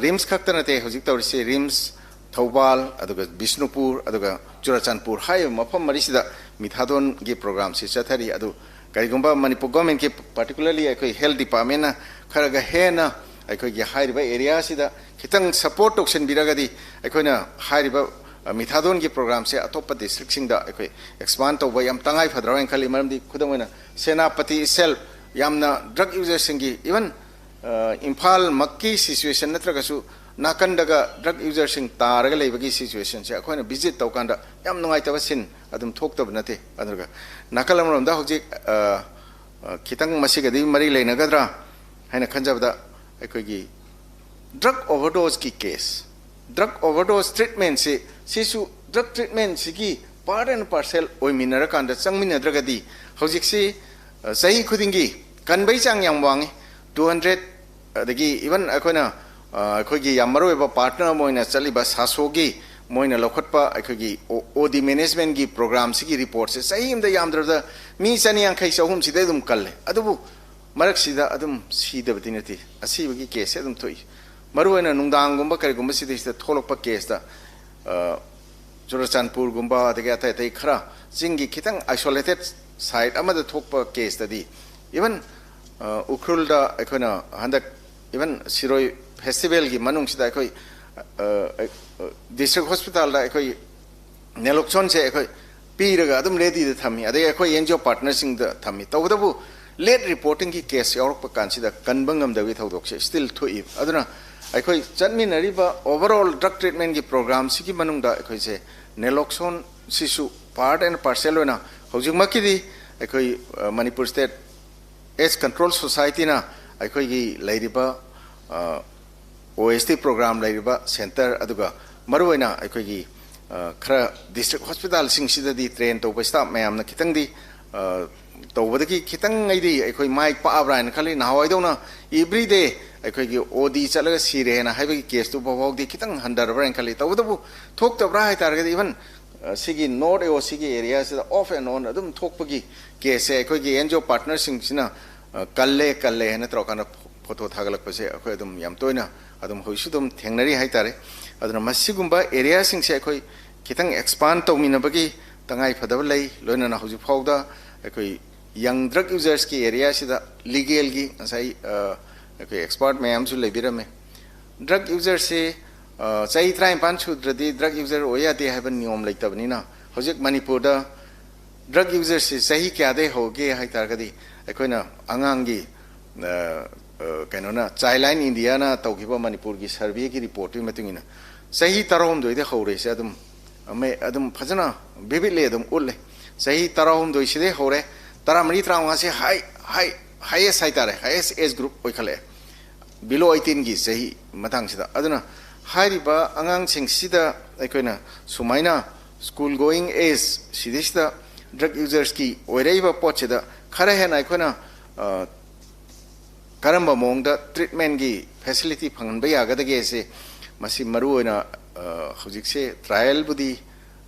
ꯔꯤꯝꯁ ꯈꯛꯇ ꯅꯠꯇꯦ ꯍꯧꯖꯤꯛ ꯇꯧꯔꯤꯁꯤ, ꯔꯤꯝꯁ, ꯊꯧꯕꯥꯜ, ꯑꯗꯨꯒ ꯕꯤꯁꯅꯨꯄꯨꯔ, ꯑꯗꯨꯒ ꯆꯨꯔꯥꯆꯥꯟꯄꯨꯔ ꯍꯥꯏꯔꯤꯕ ꯃꯐꯝ ꯃꯔꯤꯁꯤꯗ ꯃꯤꯊꯥꯗꯣꯟꯒꯤ ꯄ꯭ꯔꯣꯒ꯭ꯔꯥꯝꯁꯤ ꯆꯠꯊꯔꯤ꯫ ꯑꯗꯨ ꯀꯔꯤꯒꯨꯝꯕ ꯃꯅꯤꯄꯨꯔ ꯒꯣꯔꯃꯦꯟꯒꯤ, ꯄꯥꯔꯇꯤꯀꯨꯂꯔꯂꯤ ꯑꯩꯈꯣꯏ ꯍꯦꯜꯊ ꯗꯤꯄꯥꯔꯠꯃꯦꯟꯅ ꯈꯔꯒ ꯍꯦꯟꯅ ꯑꯩꯈꯣꯏꯒꯤ ꯍꯥꯏꯔꯤꯕ ꯑꯦꯔꯤꯌꯥꯁꯤꯗ ꯈꯤꯇꯪ ꯁꯄꯣꯔꯠ ꯇꯧꯁꯤꯟꯕꯤꯔꯒꯗꯤ, ꯑꯩꯈꯣꯏꯅ ꯍꯥꯏꯔꯤꯕ ꯃꯤꯊꯥꯗꯣꯟꯒꯤ ꯄ꯭ꯔꯣꯒ꯭ꯔꯥꯝꯁꯦ ꯑꯇꯣꯞꯄ ꯗꯤꯁꯇ꯭ꯔꯤꯛꯁꯤꯡꯗ ꯑꯩꯈꯣꯏ ꯑꯦꯛꯁꯄꯥꯟ ꯇꯧꯕ ꯌꯥꯝ ꯇꯉꯥꯏ ꯐꯗ꯭ꯔꯥ ꯍꯥꯏꯅ ꯈꯜꯂꯤ꯫ ꯃꯔꯝꯗꯤ ꯈꯨꯗꯝ ꯑꯣꯏꯅ ꯁꯦꯅꯥꯄꯇꯤ ꯏꯁꯦꯜ ꯌꯥꯝꯅ ꯗ꯭ꯔꯒ ꯌꯨꯖꯔꯁꯤꯡꯒꯤ, ꯏꯚꯟ ꯏꯝꯐꯥꯜꯃꯛꯀꯤ ꯁꯤꯆꯨꯋꯦꯁꯟ ꯅꯠꯇ꯭ꯔꯒꯁꯨ ꯅꯥꯀꯟꯗꯒ ꯗ꯭ꯔꯒ ꯌꯨꯖꯔꯁꯤꯡ ꯇꯥꯔꯒ ꯂꯩꯕꯒꯤ ꯁꯤꯆꯨꯋꯦꯁꯟꯁꯦ ꯑꯩꯈꯣꯏꯅ ꯚꯤꯖꯤꯠ ꯇꯧꯀꯥꯟꯗ ꯌꯥꯝ ꯅꯨꯡꯉꯥꯏꯇꯕ ꯁꯤꯟ ꯑꯗꯨꯝ ꯊꯣꯛꯇꯕ ꯅꯠꯇꯦ꯫ ꯑꯗꯨꯒ ꯅꯥꯀꯜ ꯑꯃꯔꯣꯝꯗ ꯍꯧꯖꯤꯛ ꯈꯤꯇꯪ ꯃꯁꯤꯒꯗꯤ ꯃꯔꯤ ꯂꯩꯅꯒꯗ꯭ꯔꯥ ꯍꯥꯏꯅ ꯈꯟꯖꯕꯗ, ꯑꯩꯈꯣꯏꯒꯤ ꯗ꯭ꯔꯒ ꯑꯣꯚꯔꯗꯣꯁꯀꯤ ꯀꯦꯁ, ꯗ꯭ꯔꯒ ꯑꯣꯚꯔꯗꯣꯁ ꯇ꯭ꯔꯤꯠꯃꯦꯟꯁꯤ, ꯁꯤꯁꯨ ꯗ꯭ꯔꯒ ꯇ꯭ꯔꯤꯠꯃꯦꯟꯁꯤꯒꯤ ꯄꯥꯔꯠ ꯑꯦꯟ ꯄꯥꯔꯁꯦꯜ ꯑꯣꯏꯃꯤꯟꯅꯔꯀꯥꯟꯗ, ꯆꯪꯃꯤꯟꯅꯗ꯭ꯔꯒꯗꯤ ꯍꯧꯖꯤꯛꯁꯤ ꯆꯍꯤ ꯈꯨꯗꯤꯡꯒꯤ ꯀꯟꯕꯒꯤ ꯆꯥꯡ ꯌꯥꯝ ꯋꯥꯡꯉꯤ꯫ ꯇꯨ ꯍꯟꯗ꯭ꯔꯦꯠ, ꯑꯗꯒꯤ ꯏꯚꯟ ꯑꯩꯈꯣꯏꯅ ꯑꯩꯈꯣꯏꯒꯤ ꯌꯥꯝ ꯃꯔꯨꯑꯣꯏꯕ ꯄꯥꯔꯠꯅꯔ ꯑꯃ ꯑꯣꯏꯅ ꯆꯠꯂꯤꯕ ꯁꯥꯁꯣꯒꯤ ꯃꯣꯏꯅ ꯂꯧꯈꯠꯄ ꯑꯩꯈꯣꯏꯒꯤ ꯑꯣ ꯗꯤ ꯃꯦꯅꯦꯖꯃꯦꯟꯒꯤ ꯄ꯭ꯔꯣꯒ꯭ꯔꯥꯝꯁꯤꯒꯤ ꯔꯤꯄꯣꯔꯠꯁꯦ ꯆꯍꯤ ꯑꯃꯗ ꯌꯥꯝꯗ꯭ꯔꯕꯗ ꯃꯤ ꯆꯅꯤꯌꯥꯡꯈꯩ ꯆꯍꯨꯝꯁꯤꯗꯩ ꯑꯗꯨꯝ ꯀꯜꯂꯦ꯫ ꯑꯗꯨꯕꯨ ꯃꯔꯛꯁꯤꯗ ꯑꯗꯨꯝ ꯁꯤꯗꯕꯗꯤ ꯅꯠꯇꯦ, ꯑꯁꯤꯕꯒꯤ ꯀꯦꯁꯁꯦ ꯑꯗꯨꯝ ꯊꯣꯛꯏ꯫ ꯃꯔꯨꯑꯣꯏꯅ ꯅꯨꯡꯗꯥꯡꯒꯨꯝꯕ ꯀꯔꯤꯒꯨꯝꯕ ꯁꯤꯗꯩꯁꯤꯗ ꯊꯣꯛꯂꯛꯄ ꯀꯦꯁꯇ, ꯆꯨꯔꯆꯥꯟꯄꯨꯔꯒꯨꯝꯕ, ꯑꯗꯒꯤ ꯑꯇꯩ ꯑꯇꯩ ꯈꯔ ꯆꯤꯡꯒꯤ ꯈꯤꯇꯪ ꯑꯥꯏꯁꯣꯂꯦꯇꯦꯠ ꯁꯥꯏꯠ ꯑꯃꯗ ꯊꯣꯛꯄ ꯀꯦꯁꯇꯗꯤ, ꯏꯚꯟ ꯎꯈ꯭ꯔꯨꯜꯗ ꯑꯩꯈꯣꯏꯅ ꯍꯟꯗꯛ, ꯏꯚꯟ ꯁꯤꯔꯣꯏ ꯐꯦꯁꯇꯤꯚꯦꯜꯒꯤ ꯃꯅꯨꯡꯁꯤꯗ ꯑꯩꯈꯣꯏ ꯗꯤꯁꯇ꯭ꯔꯤꯛ ꯍꯣꯁꯄꯤꯇꯥꯜꯗ ꯑꯩꯈꯣꯏ ꯅꯦꯂꯣꯛꯁꯣꯟꯁꯦ ꯑꯩꯈꯣꯏ ꯄꯤꯔꯒ ꯑꯗꯨꯝ ꯔꯦꯗꯤꯗ ꯊꯝꯃꯤ, ꯑꯗꯩ ꯑꯩꯈꯣꯏ ꯑꯦꯟ ꯖꯤ ꯑꯣ ꯄꯥꯔꯠꯅꯔꯁꯤꯡꯗ ꯊꯝꯃꯤ꯫ ꯇꯧꯕꯇꯕꯨ ꯂꯦꯠ ꯔꯤꯄꯣꯔꯇꯤꯡꯒꯤ ꯀꯦꯁ ꯌꯥꯎꯔꯛꯄ ꯀꯥꯟꯁꯤꯗ ꯀꯟꯕ ꯉꯝꯗꯕꯒꯤ ꯊꯧꯗꯣꯛꯁꯦ ꯁ꯭ꯇꯤꯜ ꯊꯣꯛꯏ꯫ ꯑꯗꯨꯅ ꯑꯩꯈꯣꯏ ꯆꯠꯃꯤꯟꯅꯔꯤꯕ ꯑꯣꯚꯔꯑꯣꯜ ꯗ꯭ꯔꯒ ꯇ꯭ꯔꯤꯠꯃꯦꯟꯒꯤ ꯄ꯭ꯔꯣꯒ꯭ꯔꯥꯝꯁꯤꯒꯤ ꯃꯅꯨꯡꯗ ꯑꯩꯈꯣꯏꯁꯦ ꯅꯦꯂꯣꯛꯁꯣꯟꯁꯤꯁꯨ ꯄꯥꯔꯠ ꯑꯦꯟ ꯄꯥꯔꯁꯦꯜ ꯑꯣꯏꯅ ꯍꯧꯖꯤꯛꯃꯛꯀꯤꯗꯤ ꯑꯩꯈꯣꯏ ꯃꯅꯤꯄꯨꯔ ꯁ꯭ꯇꯦꯠ ꯑꯦꯗꯁ ꯀꯟꯇ꯭ꯔꯣꯜ ꯁꯣꯁꯥꯏꯇꯤꯅ ꯑꯩꯈꯣꯏꯒꯤ ꯂꯩꯔꯤꯕ ꯑꯣ ꯑꯦꯁ ꯇꯤ ꯄ꯭ꯔꯣꯒ꯭ꯔꯥꯝ ꯂꯩꯔꯤꯕ ꯁꯦꯟꯇꯔ, ꯑꯗꯨꯒ ꯃꯔꯨꯑꯣꯏꯅ ꯑꯩꯈꯣꯏꯒꯤ ꯈꯔ ꯗꯤꯁꯇ꯭ꯔꯤꯛ ꯍꯣꯁꯄꯤꯇꯥꯜꯁꯤꯡꯁꯤꯗꯗꯤ ꯇ꯭ꯔꯦꯟ ꯇꯧꯕ ꯁ꯭ꯇꯥꯐ ꯃꯌꯥꯝꯅ ꯈꯤꯇꯪꯗꯤ ꯇꯧꯕꯗꯒꯤ ꯈꯤꯇꯪ ꯑꯩꯗꯤ ꯑꯩꯈꯣꯏ ꯃꯥꯏ ꯄꯥꯛꯑꯕ꯭ꯔꯥ ꯍꯥꯏꯅ ꯈꯜꯂꯤ꯫ ꯅꯍꯥꯟꯋꯥꯏꯗꯧꯅ everyday ꯑꯩꯈꯣꯏꯒꯤ ꯑꯣ ꯗꯤ ꯆꯠꯂꯒ ꯁꯤꯔꯦꯅ ꯍꯥꯏꯕꯒꯤ ꯀꯦꯁꯇꯨ ꯐꯥꯎꯕꯗꯤ ꯈꯤꯇꯪ ꯍꯟꯊꯔꯕ꯭ꯔꯥ ꯍꯥꯏꯅ ꯈꯜꯂꯤ꯫ ꯇꯧꯕꯇꯕꯨ ꯊꯣꯛꯇꯕ꯭ꯔꯥ ꯍꯥꯏ ꯇꯥꯔꯒꯗꯤ, even ꯁꯤꯒꯤ ꯅꯣꯔꯠ ꯑꯦ ꯑꯣ ꯁꯤꯒꯤ ꯑꯦꯔꯤꯌꯥꯁꯤꯗ off and on ꯑꯗꯨꯝ ꯊꯣꯛꯄꯒꯤ ꯀꯦꯁꯁꯦ ꯑꯩꯈꯣꯏꯒꯤ ꯑꯦꯟ ꯖꯤ ꯑꯣ ꯄꯥꯔꯠꯅꯔꯁꯤꯡꯁꯤꯅ ꯀꯜꯂꯦ ꯀꯜꯂꯦ ꯍꯥꯏꯅ ꯇꯧꯔꯀꯥꯟꯗ ꯐꯣꯇꯣ ꯊꯥꯒꯠꯂꯛꯄꯁꯦ ꯑꯩꯈꯣꯏ ꯑꯗꯨꯝ ꯌꯥꯝ ꯇꯣꯏꯅ ꯑꯗꯨꯝ ꯍꯧꯖꯤꯛꯁꯨ ꯑꯗꯨꯝ ꯊꯦꯡꯅꯔꯤ ꯍꯥꯏ ꯇꯥꯔꯦ꯫ ꯑꯗꯨꯅ ꯃꯁꯤꯒꯨꯝꯕ ꯑꯦꯔꯤꯌꯥꯁꯤꯡꯁꯦ ꯑꯩꯈꯣꯏ ꯈꯤꯇꯪ expand ꯇꯧꯃꯤꯟꯅꯕꯒꯤ ꯇꯉꯥꯏ ꯐꯗꯕ ꯂꯩ꯫ ꯂꯣꯏꯅꯅ ꯍꯧꯖꯤꯛ ꯐꯥꯎꯗ ꯑꯩꯈꯣꯏ ꯌꯪ ꯗ꯭ꯔꯒ ꯌꯨꯖꯔꯁꯀꯤ ꯑꯦꯔꯤꯌꯥꯁꯤꯗ ꯂꯤꯒꯦꯜꯒꯤ ꯉꯁꯥꯏ ꯑꯩꯈꯣꯏ ꯑꯦꯛꯁꯄꯥꯔꯠ ꯃꯌꯥꯝꯁꯨ ꯂꯩꯕꯤꯔꯝꯃꯦ꯫ ꯗ꯭ꯔꯒ ꯌꯨꯖꯔꯁꯤ ꯆꯍꯤ ꯇꯔꯥꯅꯤꯄꯥꯟ ꯁꯨꯗ꯭ꯔꯗꯤ ꯗ꯭ꯔꯒ ꯌꯨꯖꯔ ꯑꯣꯏ ꯌꯥꯗꯦ ꯍꯥꯏꯕ ꯅꯤꯌꯣꯝ ꯂꯩꯇꯕꯅꯤꯅ, ꯍꯧꯖꯤꯛ ꯃꯅꯤꯄꯨꯔꯗ ꯗ꯭ꯔꯒ ꯌꯨꯖꯔꯁꯤ ꯆꯍꯤ ꯀꯌꯥꯗꯩ ꯍꯧꯒꯦ ꯍꯥꯏ ꯇꯥꯔꯒꯗꯤ, ꯑꯩꯈꯣꯏꯅ ꯑꯉꯥꯡꯒꯤ ꯀꯩꯅꯣꯅ ꯆꯥꯏꯜ ꯂꯥꯏꯟ ꯏꯟꯗꯤꯌꯥꯅ ꯇꯧꯈꯤꯕ ꯃꯅꯤꯄꯨꯔꯒꯤ ꯁꯔꯚꯦꯒꯤ ꯔꯤꯄꯣꯔꯠꯇꯨꯒꯤ ꯃꯇꯨꯡ ꯏꯟꯅ ꯆꯍꯤ ꯇꯔꯥꯍꯨꯝꯗꯣꯏꯗ ꯍꯧꯔꯦꯁꯦ ꯑꯗꯨꯝ ꯑꯗꯨꯝ ꯐꯖꯅ vividly ꯑꯗꯨꯝ ꯎꯠꯂꯦ꯫ ꯆꯍꯤ ꯇꯔꯥꯍꯨꯝꯗꯣꯏꯁꯤꯗꯩ ꯍꯧꯔꯦ, ꯇꯔꯥꯃꯔꯤ ꯇꯔꯥꯃꯉꯥꯁꯦ ꯍꯥꯏ ꯍꯥꯏ highest ꯍꯥꯏꯇꯥꯔꯦ, highest age group ꯑꯣꯏꯈꯠꯂꯛꯑꯦ꯫ Below eighteenꯒꯤ ꯆꯍꯤ ꯃꯇꯥꯡꯁꯤꯗ꯫ ꯑꯗꯨꯅ ꯍꯥꯏꯔꯤꯕ ꯑꯉꯥꯡꯁꯤꯡꯁꯤꯗ ꯑꯩꯈꯣꯏꯅ ꯁꯨꯃꯥꯏꯅ school going age ꯁꯤꯗꯩꯁꯤꯗ ꯗ꯭ꯔꯒ ꯌꯨꯖꯔꯁꯀꯤ ꯑꯣꯏꯔꯛꯏꯕ ꯄꯣꯠꯁꯤꯗ ꯈꯔ ꯍꯦꯟꯅ ꯑꯩꯈꯣꯏꯅ ꯀꯔꯝꯕ ꯃꯑꯣꯡꯗ ꯇ꯭ꯔꯤꯠꯃꯦꯟꯒꯤ ꯐꯦꯁꯤꯂꯤꯇꯤ ꯐꯪꯍꯟꯕ ꯌꯥꯒꯗꯒꯦꯁꯦ, ꯃꯁꯤ ꯃꯔꯨꯑꯣꯏꯅ ꯍꯧꯖꯤꯛꯁꯦ ꯇ꯭ꯔꯥꯏꯌꯦꯜꯕꯨꯗꯤ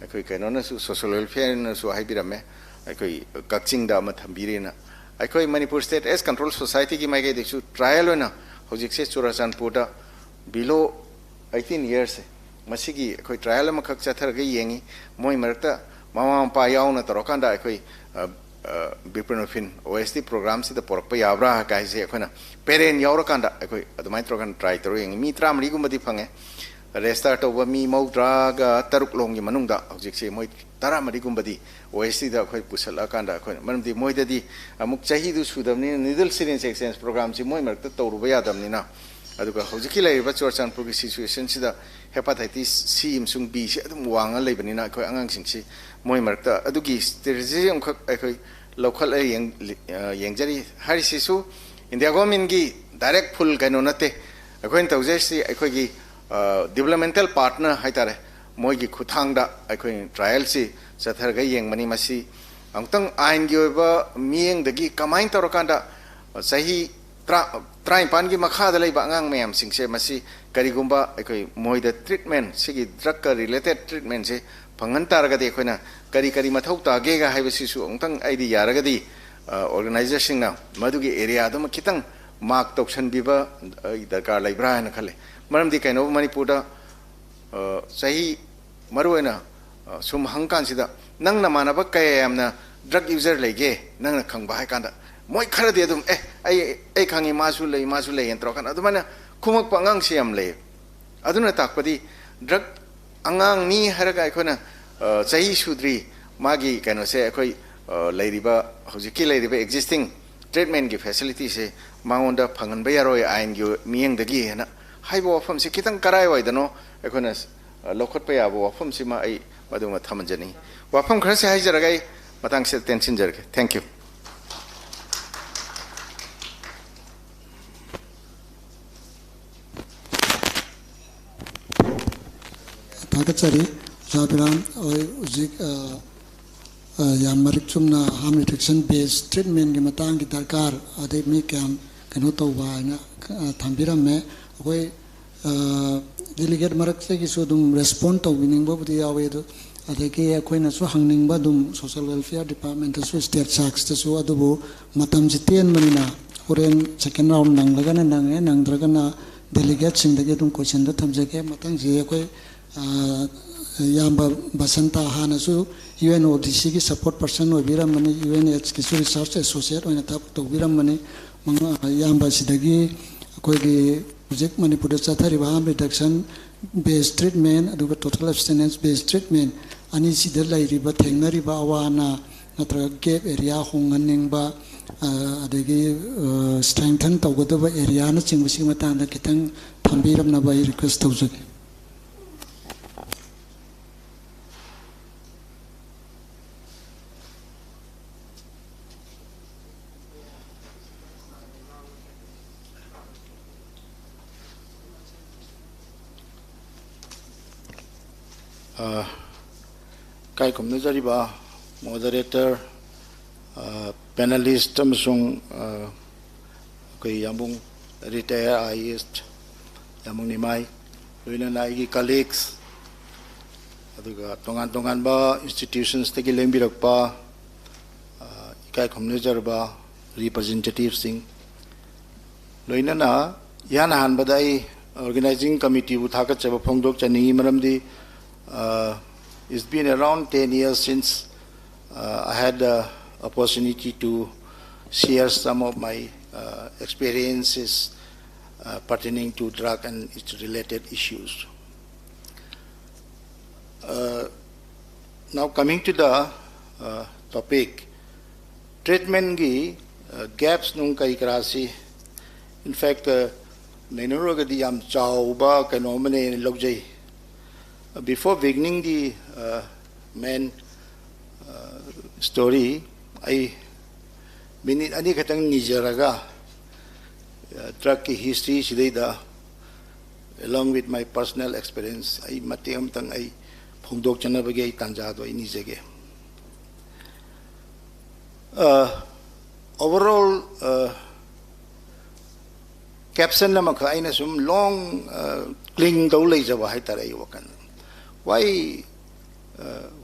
ꯑꯩꯈꯣꯏ ꯀꯩꯅꯣꯅꯁꯨ, ꯁꯣꯁꯤꯌꯦꯜ ꯋꯦꯜꯐꯤꯌꯔꯅꯁꯨ ꯍꯥꯏꯕꯤꯔꯝꯃꯦ, ꯑꯩꯈꯣꯏ ꯀꯛꯆꯤꯡꯗ ꯑꯃ ꯊꯝꯕꯤꯔꯦꯅ꯫ ꯑꯩꯈꯣꯏ ꯃꯅꯤꯄꯨꯔ ꯁ꯭ꯇꯦꯠ ꯑꯦꯖ ꯀꯟꯇ꯭ꯔꯣꯜ ꯁꯣꯁꯥꯏꯇꯤꯒꯤ ꯃꯥꯏꯀꯩꯗꯒꯤꯁꯨ ꯇ꯭ꯔꯥꯏꯌꯦꯜ ꯑꯣꯏꯅ ꯍꯧꯖꯤꯛꯁꯦ ꯆꯨꯔꯥꯆꯥꯟꯄꯨꯔꯗ below eighteen yearsꯁꯦ, ꯃꯁꯤꯒꯤ ꯑꯩꯈꯣꯏ ꯇ꯭ꯔꯥꯏꯌꯦꯜ ꯑꯃꯈꯛ ꯆꯠꯊꯔꯒ ꯌꯦꯡꯉꯤ꯫ ꯃꯣꯏ ꯃꯔꯛꯇ ꯃꯃꯥ ꯃꯄꯥ ꯌꯥꯎꯅ ꯇꯧꯔꯀꯥꯟꯗ ꯑꯩꯈꯣꯏ buprenorphine O S T programꯁꯤꯗ ꯄꯣꯔꯛꯄ ꯌꯥꯕ꯭ꯔꯥ ꯀꯥꯏꯁꯦ ꯑꯩꯈꯣꯏꯅ parent ꯌꯥꯎꯔꯀꯥꯟꯗ ꯑꯩꯈꯣꯏ ꯑꯗꯨꯃꯥꯏꯅ ꯇꯧꯔꯀꯥꯟꯗ ꯇ꯭ꯔꯥꯏ ꯇꯧꯔ ꯌꯦꯡꯉꯤ꯫ ꯃꯤ ꯇꯔꯥꯃꯔꯤꯒꯨꯝꯕꯗꯤ ꯐꯪꯉꯦ꯫ ꯔꯦꯖꯤꯁꯇꯥꯔ ꯇꯧꯕ ꯃꯤ ꯃꯧꯗ꯭ꯔꯥꯒ ꯇꯔꯨꯛ ꯂꯣꯝꯒꯤ ꯃꯅꯨꯡꯗ ꯍꯧꯖꯤꯛꯁꯦ ꯃꯣꯏ ꯇꯔꯥꯃꯔꯤꯒꯨꯝꯕꯗꯤ O S Tꯗ ꯑꯩꯈꯣꯏ ꯄꯨꯁꯜꯂꯛꯑꯀꯥꯟꯗ ꯑꯩꯈꯣꯏꯅ, ꯃꯔꯝꯗꯤ ꯃꯣꯏꯗꯗꯤ ꯑꯃꯨꯛ ꯆꯍꯤꯗꯨ ꯁꯨꯗꯕꯅꯤꯅ needle syringe exchange programꯁꯤ ꯃꯣꯏ ꯃꯔꯛꯇ ꯇꯧꯔꯨꯕ ꯌꯥꯗꯕꯅꯤꯅ꯫ ꯑꯗꯨꯒ ꯍꯧꯖꯤꯛꯀꯤ ꯂꯩꯔꯤꯕ ꯆꯨꯔꯆꯥꯟꯄꯨꯔꯒꯤ situationꯁꯤꯗ hepatitis C ꯑꯃꯁꯨꯡ Bꯁꯤ ꯑꯗꯨꯝ ꯋꯥꯡꯉ ꯂꯩꯕꯅꯤꯅ ꯑꯩꯈꯣꯏ ꯑꯉꯥꯡꯁꯤꯡꯁꯤ ꯃꯣꯏ ꯃꯔꯛꯇ ꯑꯗꯨꯒꯤ strategy ꯑꯃꯈꯛ ꯑꯩꯈꯣꯏ ꯂꯧꯈꯠꯂ ꯌꯦꯡ-, ꯌꯦꯡꯖꯔꯤ꯫ ꯍꯥꯏꯔꯤꯁꯤꯁꯨ ꯏꯟꯗꯤꯌꯥ ꯒꯣꯔꯃꯦꯟꯒꯤ direct full ꯀꯩꯅꯣ ꯅꯠꯇꯦ꯫ ꯑꯩꯈꯣꯏꯅ ꯇꯧꯖꯔꯤꯁꯤ ꯑꯩꯈꯣꯏꯒꯤ developmental partner ꯍꯥꯏꯇꯥꯔꯦ, ꯃꯣꯏꯒꯤ ꯈꯨꯠꯊꯥꯡꯗ ꯑꯩꯈꯣꯏ ꯇ꯭ꯔꯥꯏꯌꯦꯜꯁꯤ ꯆꯠꯊꯔꯒ ꯌꯦꯡꯕꯅꯤ꯫ ꯃꯁꯤ ꯑꯃꯨꯛꯇꯪ ꯑꯥꯏꯟꯒꯤ ꯑꯣꯏꯕ ꯃꯤꯠꯌꯦꯡꯗꯒꯤ ꯀꯃꯥꯏꯅ ꯇꯧꯔꯀꯥꯟꯗ ꯆꯍꯤ ꯇꯔꯥ, ꯇꯔꯥꯅꯤꯄꯥꯟꯒꯤ ꯃꯈꯥꯗ ꯂꯩꯕ ꯑꯉꯥꯡ ꯃꯌꯥꯝꯁꯤꯡꯁꯦ, ꯃꯁꯤ ꯀꯔꯤꯒꯨꯝꯕ ꯑꯩꯈꯣꯏ ꯃꯣꯏꯗ ꯇ꯭ꯔꯤꯠꯃꯦꯟ, ꯁꯤꯒꯤ ꯗ꯭ꯔꯒꯀ ꯔꯤꯂꯦꯇꯦꯠ ꯇ꯭ꯔꯤꯠꯃꯦꯟꯁꯦ ꯐꯪꯍꯟ ꯇꯥꯔꯒꯗꯤ ꯑꯩꯈꯣꯏꯅ ꯀꯔꯤ ꯀꯔꯤ ꯃꯊꯧ ꯇꯥꯒꯦꯒ ꯍꯥꯏꯕꯁꯤꯁꯨ ꯑꯃꯨꯛꯇꯪ, ꯑꯩꯗꯤ ꯌꯥꯔꯒꯗꯤ, ꯑ, ꯑꯣꯔꯒꯅꯥꯏꯖꯔꯁꯤꯡꯅ ꯃꯗꯨꯒꯤ ꯑꯦꯔꯤꯌꯥꯗꯨꯃ ꯈꯤꯇꯪ ꯃꯥꯔꯛ ꯇꯧꯁꯟꯕꯤꯕ ꯑꯩ ꯗꯔꯀꯥꯔ ꯂꯩꯕ꯭ꯔꯥ ꯍꯥꯏꯅ ꯈꯜꯂꯦ꯫ ꯃꯔꯝꯗꯤ ꯀꯩꯅꯣ, ꯃꯅꯤꯄꯨꯔꯗ, ꯑ, ꯆꯍꯤ, ꯃꯔꯨꯑꯣꯏꯅ, ꯑ, ꯁꯨꯝ ꯍꯪꯀꯥꯟꯁꯤꯗ, "ꯅꯪ ꯅꯃꯥꯟꯅꯕ ꯀꯌꯥ ꯌꯥꯝꯅ ꯗ꯭ꯔꯒ ꯌꯨꯖꯔ ꯂꯩꯒꯦ, ꯅꯪꯅ ꯈꯪꯕ?" ꯍꯥꯏ ꯀꯥꯟꯗ, ꯃꯣꯏ ꯈꯔꯗꯤ ꯑꯗꯨꯝ, "ꯑꯦ, ꯑꯩ, ꯑꯩ ꯈꯪꯉꯤ, ꯃꯥꯁꯨ ꯂꯩ, ꯃꯥꯁꯨ ꯂꯩ" ꯍꯥꯏꯅ ꯇꯧꯔꯀꯥꯟꯗ ꯑꯗꯨꯃꯥꯏꯅ ꯈꯨꯝꯃꯛꯄ ꯑꯉꯥꯡꯁꯤ ꯌꯥꯝ ꯂꯩ꯫ ꯑꯗꯨꯅ ꯇꯥꯛꯄꯗꯤ ꯗ꯭ꯔꯒ ꯑꯉꯥꯡꯅꯤ ꯍꯥꯏꯔꯒ ꯑꯩꯈꯣꯏꯅ, ꯑ, ꯆꯍꯤ ꯁꯨꯗ꯭ꯔꯤ, ꯃꯥꯒꯤ ꯀꯩꯅꯣꯁꯦ, ꯑꯩꯈꯣꯏ, ꯑ, ꯂꯩꯔꯤꯕ, ꯍꯧꯖꯤꯛꯀꯤ ꯂꯩꯔꯤꯕ ꯑꯦꯛꯖꯤꯁꯇꯤꯡ ꯇ꯭ꯔꯤꯠꯃꯦꯟꯒꯤ ꯐꯦꯁꯤꯂꯤꯇꯤꯁꯦ ꯃꯉꯣꯟꯗ ꯐꯪꯍꯟꯕ ꯌꯥꯔꯣꯏ ꯑꯥꯏꯟꯒꯤ ꯃꯤꯠꯌꯦꯡꯗꯒꯤ ꯍꯥꯏꯅ ꯍꯥꯏꯕ ꯋꯥꯐꯝꯁꯤ ꯈꯤꯇꯪ ꯀꯔꯥꯏꯋꯥꯏꯗꯅꯣ ꯑꯩꯈꯣꯏꯅ, ꯑ, ꯂꯧꯈꯠꯄ ꯌꯥꯕ ꯋꯥꯐꯝꯁꯤꯃ ꯑꯩ ꯃꯗꯨꯃ ꯊꯝꯖꯅꯤꯡꯉꯤ꯫ ꯋꯥꯐꯝ ꯈꯔꯁꯦ ꯍꯥꯏꯖꯔꯒ ꯑꯩ ꯃꯇꯥꯡꯁꯤꯗ ꯇꯦꯟꯁꯤꯟꯖꯔꯒꯦ꯫ Thank you꯫ ꯊꯥꯒꯠꯆꯔꯤ꯫ ꯑꯣꯖꯥ ꯕꯤꯔꯥꯝ, ꯍꯣꯏ, ꯍꯧꯖꯤꯛ, ꯑ, ꯑ, ꯌꯥꯝ ꯃꯔꯤꯛ ꯆꯨꯝꯅ harm reduction based treatmentꯀꯤ ꯃꯇꯥꯡꯒꯤ ꯗꯔꯀꯥꯔ, ꯑꯗꯩ ꯃꯤ ꯀꯌꯥꯝ ꯀꯩꯅꯣ ꯇꯧꯕ ꯍꯥꯏꯅ, ꯑ, ꯊꯝꯕꯤꯔꯝꯃꯦ꯫ ꯑꯩꯈꯣꯏ, ꯑ, delegate ꯃꯔꯛꯇꯒꯤꯁꯨ ꯑꯗꯨꯝ respond ꯇꯧꯕꯤꯅꯤꯡꯕꯕꯨꯗꯤ ꯌꯥꯎꯋꯤ, ꯑꯗꯨ ꯑꯗꯒꯤ ꯑꯩꯈꯣꯏꯅꯁꯨ ꯍꯪꯅꯤꯡꯕ ꯑꯗꯨꯝ social welfare departmentꯇꯁꯨ, state SACSꯇꯁꯨ, ꯑꯗꯨꯕꯨ ꯃꯇꯝꯁꯤ ꯇꯦꯟꯕꯅꯤꯅ ꯍꯣꯔꯦꯟ second round ꯅꯪꯂꯒꯅ ꯅꯪꯉꯦ, ꯅꯪꯗ꯭ꯔꯒꯅ delegateꯁꯤꯡꯗꯒꯤ ꯑꯗꯨꯝ questionꯗꯣ ꯊꯝꯖꯒꯦ꯫ ꯃꯊꯪꯁꯤ ꯑꯩꯈꯣꯏ, ꯑ, ꯏꯌꯥꯝꯕ ꯕꯁꯟꯇ ꯍꯥꯟꯅꯁꯨ UNODCꯒꯤ support person ꯑꯣꯏꯕꯤꯔꯝꯕꯅꯤ, UNHꯀꯤꯁꯨ research associate ꯑꯣꯏꯅ ꯊꯕꯛ ꯇꯧꯕꯤꯔꯝꯕꯅꯤ꯫ ꯃꯉꯥ-, ꯏꯌꯥꯝꯕ ꯑꯁꯤꯗꯒꯤ ꯑꯩꯈꯣꯏꯒꯤ ꯍꯧꯖꯤꯛ ꯃꯅꯤꯄꯨꯔꯗ ꯆꯠꯊꯔꯤꯕ harm reduction based treatment ꯑꯗꯨꯒ total abstinence based treatment ꯑꯅꯤꯁꯤꯗ ꯂꯩꯔꯤꯕ, ꯊꯦꯡꯅꯔꯤꯕ ꯑꯋꯥ ꯑꯅꯥ ꯅꯠꯇ꯭ꯔꯒ gap area ꯍꯣꯡꯍꯟꯅꯤꯡꯕ, ꯑ, ꯑꯗꯒꯤ, ꯑ, strengthen ꯇꯧꯒꯗꯕ areaꯅꯆꯤꯡꯕꯁꯤꯒꯤ ꯃꯇꯥꯡꯗ ꯈꯤꯇꯪ ꯊꯝꯕꯤꯔꯝꯅꯕ ꯑꯩ request ꯇꯧꯖꯒꯦ꯫ ꯑ, ꯏꯀꯥꯏ ꯈꯨꯝꯅꯖꯔꯤꯕ Moderator, panelist ꯑꯃꯁꯨꯡ ꯑꯩꯈꯣꯏ ꯌꯥꯝꯕꯨꯡ, retired I A S ꯌꯥꯝꯕꯨꯡ ꯅꯤꯃꯥꯏ, ꯂꯣꯏꯅꯅ ꯑꯩꯒꯤ colleagues, ꯑꯗꯨꯒ ꯇꯣꯉꯥꯟ ꯇꯣꯉꯥꯟꯕ institutions ꯇꯒꯤ ꯂꯦꯡꯕꯤꯔꯛꯄ ꯏꯀꯥꯏ ꯈꯨꯝꯅꯖꯔꯕ representative ꯁꯤꯡ, ꯂꯣꯏꯅꯅ ꯏꯍꯥꯟ ꯍꯥꯟꯕꯗ ꯑꯩ organizing committee ꯕꯨ ꯊꯥꯒꯠꯆꯕ ꯐꯣꯡꯗꯣꯛꯆꯅꯤꯡꯏ꯫ ꯃꯔꯝꯗꯤ it's been around ten years since I had the opportunity to share some of my experiences pertaining to drug and its related issues. Now, coming to the topic, treatment ꯒꯤ gaps ꯅꯨꯡ ꯀꯔꯤ ꯀꯔꯥꯁꯤ, in fact, ꯅꯩꯅꯔꯨꯔꯒꯗꯤ ꯌꯥꯝ ꯆꯥꯎꯕ ꯀꯩꯅꯣ ꯑꯃꯅꯦꯅ ꯂꯧꯖꯩ꯫ Before beginning the main story, ꯑꯩ minute ꯑꯅꯤ ꯈꯛꯇꯪ ꯅꯤꯖꯔꯒ drug ꯀꯤ history ꯁꯤꯗꯩꯗ, along with my personal experience, ꯑꯩ ꯃꯇꯦꯛ ꯑꯃꯇꯪ ꯑꯩ ꯐꯣꯡꯗꯣꯛꯆꯅꯕꯒꯤ ꯑꯩ ꯇꯥꯟꯖꯥꯗꯣ ꯑꯩ ꯅꯤꯖꯒꯦ꯫ Overall, caption ꯑꯃꯈꯛ ꯑꯩꯅ ꯁꯨꯝ long cling ꯇꯧ ꯂꯩꯖꯕ ꯍꯥꯏꯇꯥꯔꯦ ꯑꯩ ꯋꯥꯈꯜꯗ꯫ Why,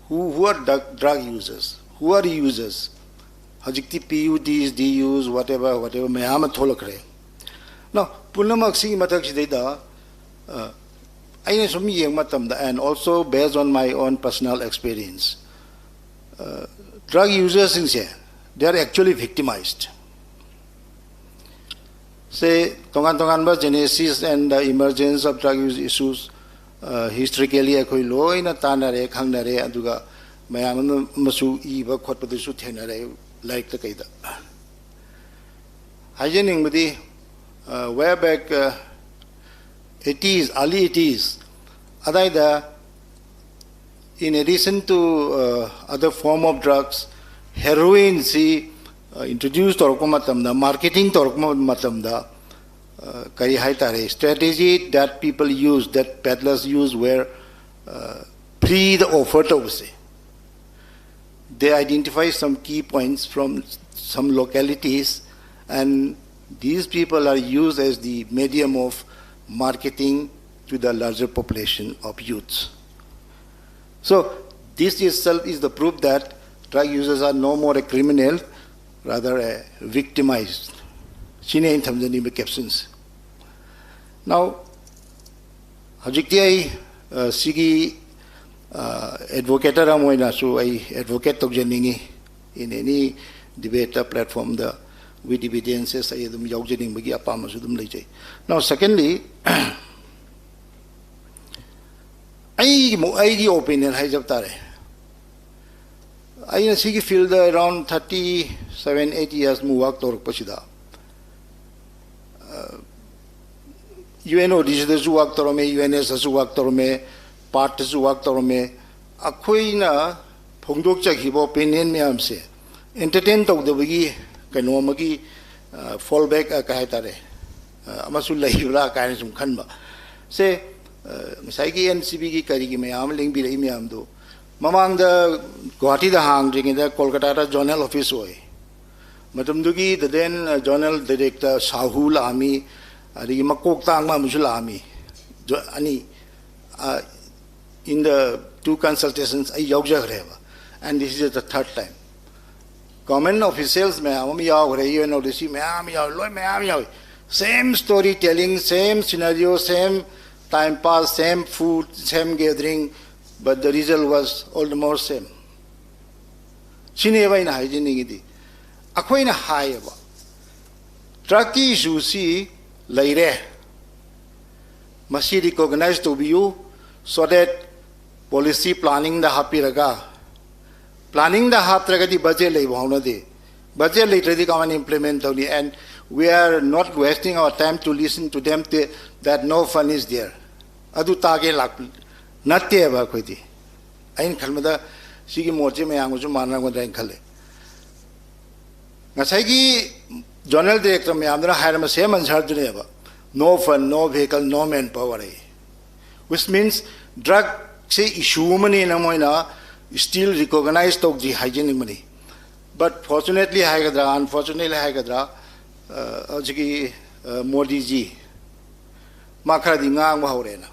who, who are drug, drug users? Who are users? ꯍꯧꯖꯤꯛꯇꯤ P U Ds, D Us, whatever, whatever ꯃꯌꯥꯝ ꯑꯃ ꯊꯣꯛꯂꯛꯈ꯭ꯔꯦ꯫ Now, ꯄꯨꯝꯅꯃꯛꯁꯤꯒꯤ ꯃꯊꯛꯁꯤꯗꯩꯗ ꯑꯩꯅ ꯁꯨꯝ ꯌꯦꯡꯕ ꯃꯇꯝꯗ, and also based on my own personal experience, drug users ꯁꯤꯡꯁꯦ, they are actually victimized. ꯁꯦ, ꯇꯣꯉꯥꯟ ꯇꯣꯉꯥꯟꯕ genesis and the emergence of drug use issues historically ꯑꯩꯈꯣꯏ ꯂꯣꯏꯅ ꯇꯥꯟꯅꯔꯦ, ꯈꯪꯅꯔꯦ, ꯑꯗꯨꯒ ꯃꯌꯥꯝ ꯑꯃꯁꯨ ꯏꯕ ꯈꯣꯠꯄꯗꯁꯨ ꯊꯦꯡꯅꯔꯦ, ꯂꯥꯏꯔꯤꯛꯇ ꯀꯩꯗ꯫ ꯍꯥꯏꯖꯅꯤꯡꯕꯗꯤ, way back eighties, early eighties ꯑꯗꯥꯏꯗ, in addition to other form of drugs, heroin ꯁꯤ introduce ꯇꯧꯔꯛꯄ ꯃꯇꯝꯗ, marketing ꯇꯧꯔꯛꯄ ꯃꯇꯝꯗ, ꯀꯔꯤ ꯍꯥꯏꯇꯥꯔꯦ, strategy that people use, that peddlers use were free the offer ꯇꯧꯕꯁꯦ꯫ They identify some key points from some localities, and these people are used as the medium of marketing to the larger population of youths. So this itself is the proof that drug users are no more a criminal, rather a victimized. ꯁꯤꯅꯤ ꯑꯩꯅ ꯊꯝꯖꯅꯤꯡꯕ captions. Now, ꯍꯧꯖꯤꯛꯇꯤ ꯑꯩ, ꯑ, ꯁꯤꯒꯤ, ꯑ, advocate ꯑꯃ ꯑꯣꯏꯅꯁꯨ ꯑꯩ advocate ꯇꯧꯖꯅꯤꯡꯉꯤ꯫ In any debate platform the with evidences ꯑꯩ ꯑꯗꯨꯝ ꯌꯥꯎꯖꯅꯤꯡꯕꯒꯤ ꯑꯄꯥꯝꯕꯁꯨ ꯑꯗꯨꯝ ꯂꯩꯖꯩ꯫ Now, secondly, ꯑꯩꯒꯤ ꯃꯣ-, ꯑꯩꯒꯤ opinion ꯍꯥꯏꯖꯕ ꯇꯥꯔꯦ꯫ ꯑꯩꯅ ꯁꯤꯒꯤ field ꯗ around thirty seven, eight years ꯃꯨꯛ work ꯇꯧꯔꯛꯄꯁꯤꯗ, ꯑ, UNODC ꯗꯁꯨ work ꯇꯧꯔꯝꯃꯦ, UNS ꯗꯁꯨ work ꯇꯧꯔꯝꯃꯦ, PART ꯇꯁꯨ work ꯇꯧꯔꯝꯃꯦ꯫ ꯑꯩꯈꯣꯏꯅ ꯐꯣꯡꯗꯣꯛꯆꯈꯤꯕ opinion ꯃꯌꯥꯝꯁꯦ entertain ꯇꯧꯗꯕꯒꯤ ꯀꯩꯅꯣ ꯑꯃꯒꯤ, ꯑ, fallback, ꯑ, ꯀꯩ ꯍꯥꯏꯇꯥꯔꯦ, ꯑ, ꯑꯃꯁꯨ ꯂꯩꯕ꯭ꯔꯥ ꯀꯥꯏꯅ ꯁꯨꯝ ꯈꯟꯕ꯫ ꯁꯦ, ꯑ, ꯉꯁꯥꯏꯒꯤ NCB ꯒꯤ ꯀꯔꯤꯒꯤ ꯃꯌꯥꯝ ꯑꯃ ꯂꯦꯡꯕꯤꯔꯛꯏ ꯃꯌꯥꯝꯗꯨ, ꯃꯃꯥꯡꯗ ꯒꯨꯋꯥꯍꯥꯇꯤꯗ ꯍꯥꯡꯗ꯭ꯔꯤꯉꯩꯗ ꯀꯣꯜꯀꯇꯥꯗ zonal office ꯑꯣꯏ꯫ ꯃꯇꯝꯗꯨꯒꯤ the then, ꯑ, zonal director ꯁꯥꯍꯨ ꯂꯥꯛꯑꯝꯃꯤ, ꯑꯗꯒꯤ ꯃꯀꯣꯛ ꯇꯥꯡꯕ ꯑꯃꯁꯨ ꯂꯥꯛꯑꯝꯃꯤ꯫ ꯖꯣ-, ꯑꯅꯤ, ꯑ, in the two consultations ꯑꯩ ꯌꯥꯎꯖꯈ꯭ꯔꯦꯕ, and this is the third time. Government officials ꯃꯌꯥꯝ ꯑꯃ ꯌꯥꯎꯈ꯭ꯔꯦ, UNODC ꯃꯌꯥꯝ ꯌꯥꯎ-, ꯂꯣꯏ ꯃꯌꯥꯝ ꯌꯥꯎꯏ꯫ Same story telling, same scenario, same time pass, same food, same gathering, but the result was almost same. ꯁꯤꯅꯦꯕ ꯑꯩꯅ ꯍꯥꯏꯖꯅꯤꯡꯉꯤꯗꯤ꯫ ꯑꯩꯈꯣꯏꯅ ꯍꯥꯏꯌꯦꯕ, drug ꯀꯤ issue ꯁꯤ ꯂꯩꯔꯦ, ꯃꯁꯤ recognize ꯇꯧꯕꯤꯌꯨ, so that policy planning ꯗ ꯍꯥꯞꯄꯤꯔꯒ, planning ꯗ ꯍꯥꯞꯇ꯭ꯔꯒꯗꯤ budget ꯂꯩꯕ ꯍꯧꯅꯗꯦ꯫ Budget ꯂꯩꯇ꯭ꯔꯗꯤ ꯀꯃꯥꯏꯅ implement ꯇꯧꯅꯤ? And we are not wasting our time to listen to them, that no fund is there. ꯑꯗꯨ ꯇꯥꯒꯦ ꯂꯥꯛ-, ꯅꯠꯇꯦꯕ ꯑꯩꯈꯣꯏꯗꯤ꯫ ꯑꯩꯅ ꯈꯟꯕꯗ ꯁꯤꯒꯤ ꯃꯣꯠꯁꯦ ꯃꯌꯥꯝꯒꯁꯨ ꯃꯥꯟꯅꯔꯝꯒꯗ꯭ꯔꯥ ꯍꯥꯏꯅ ꯈꯜꯂꯦ꯫ ꯉꯁꯥꯏꯒꯤ zonal director ꯃꯌꯥꯝꯗꯨꯅ ꯍꯥꯏꯔꯝꯕ same answer ꯗꯨꯅꯦꯕ, "No fund, no vehicle, no manpower" ꯑꯩ꯫ Which means drug say issue ꯑꯃꯅꯦꯅ ꯃꯣꯏꯅ still recognize ꯇꯧꯗ꯭ꯔꯤ ꯍꯥꯏꯖꯅꯤꯡꯕꯅꯤ꯫ But fortunately ꯍꯥꯏꯒꯗ꯭ꯔꯥ, unfortunately ꯍꯥꯏꯒꯗ꯭ꯔꯥ, ꯍꯧꯖꯤꯛꯀꯤ ꯃꯣꯗꯤꯖꯤ ꯃꯥ ꯈꯔꯗꯤ ꯉꯥꯡꯕ ꯍꯧꯔꯦꯅ꯫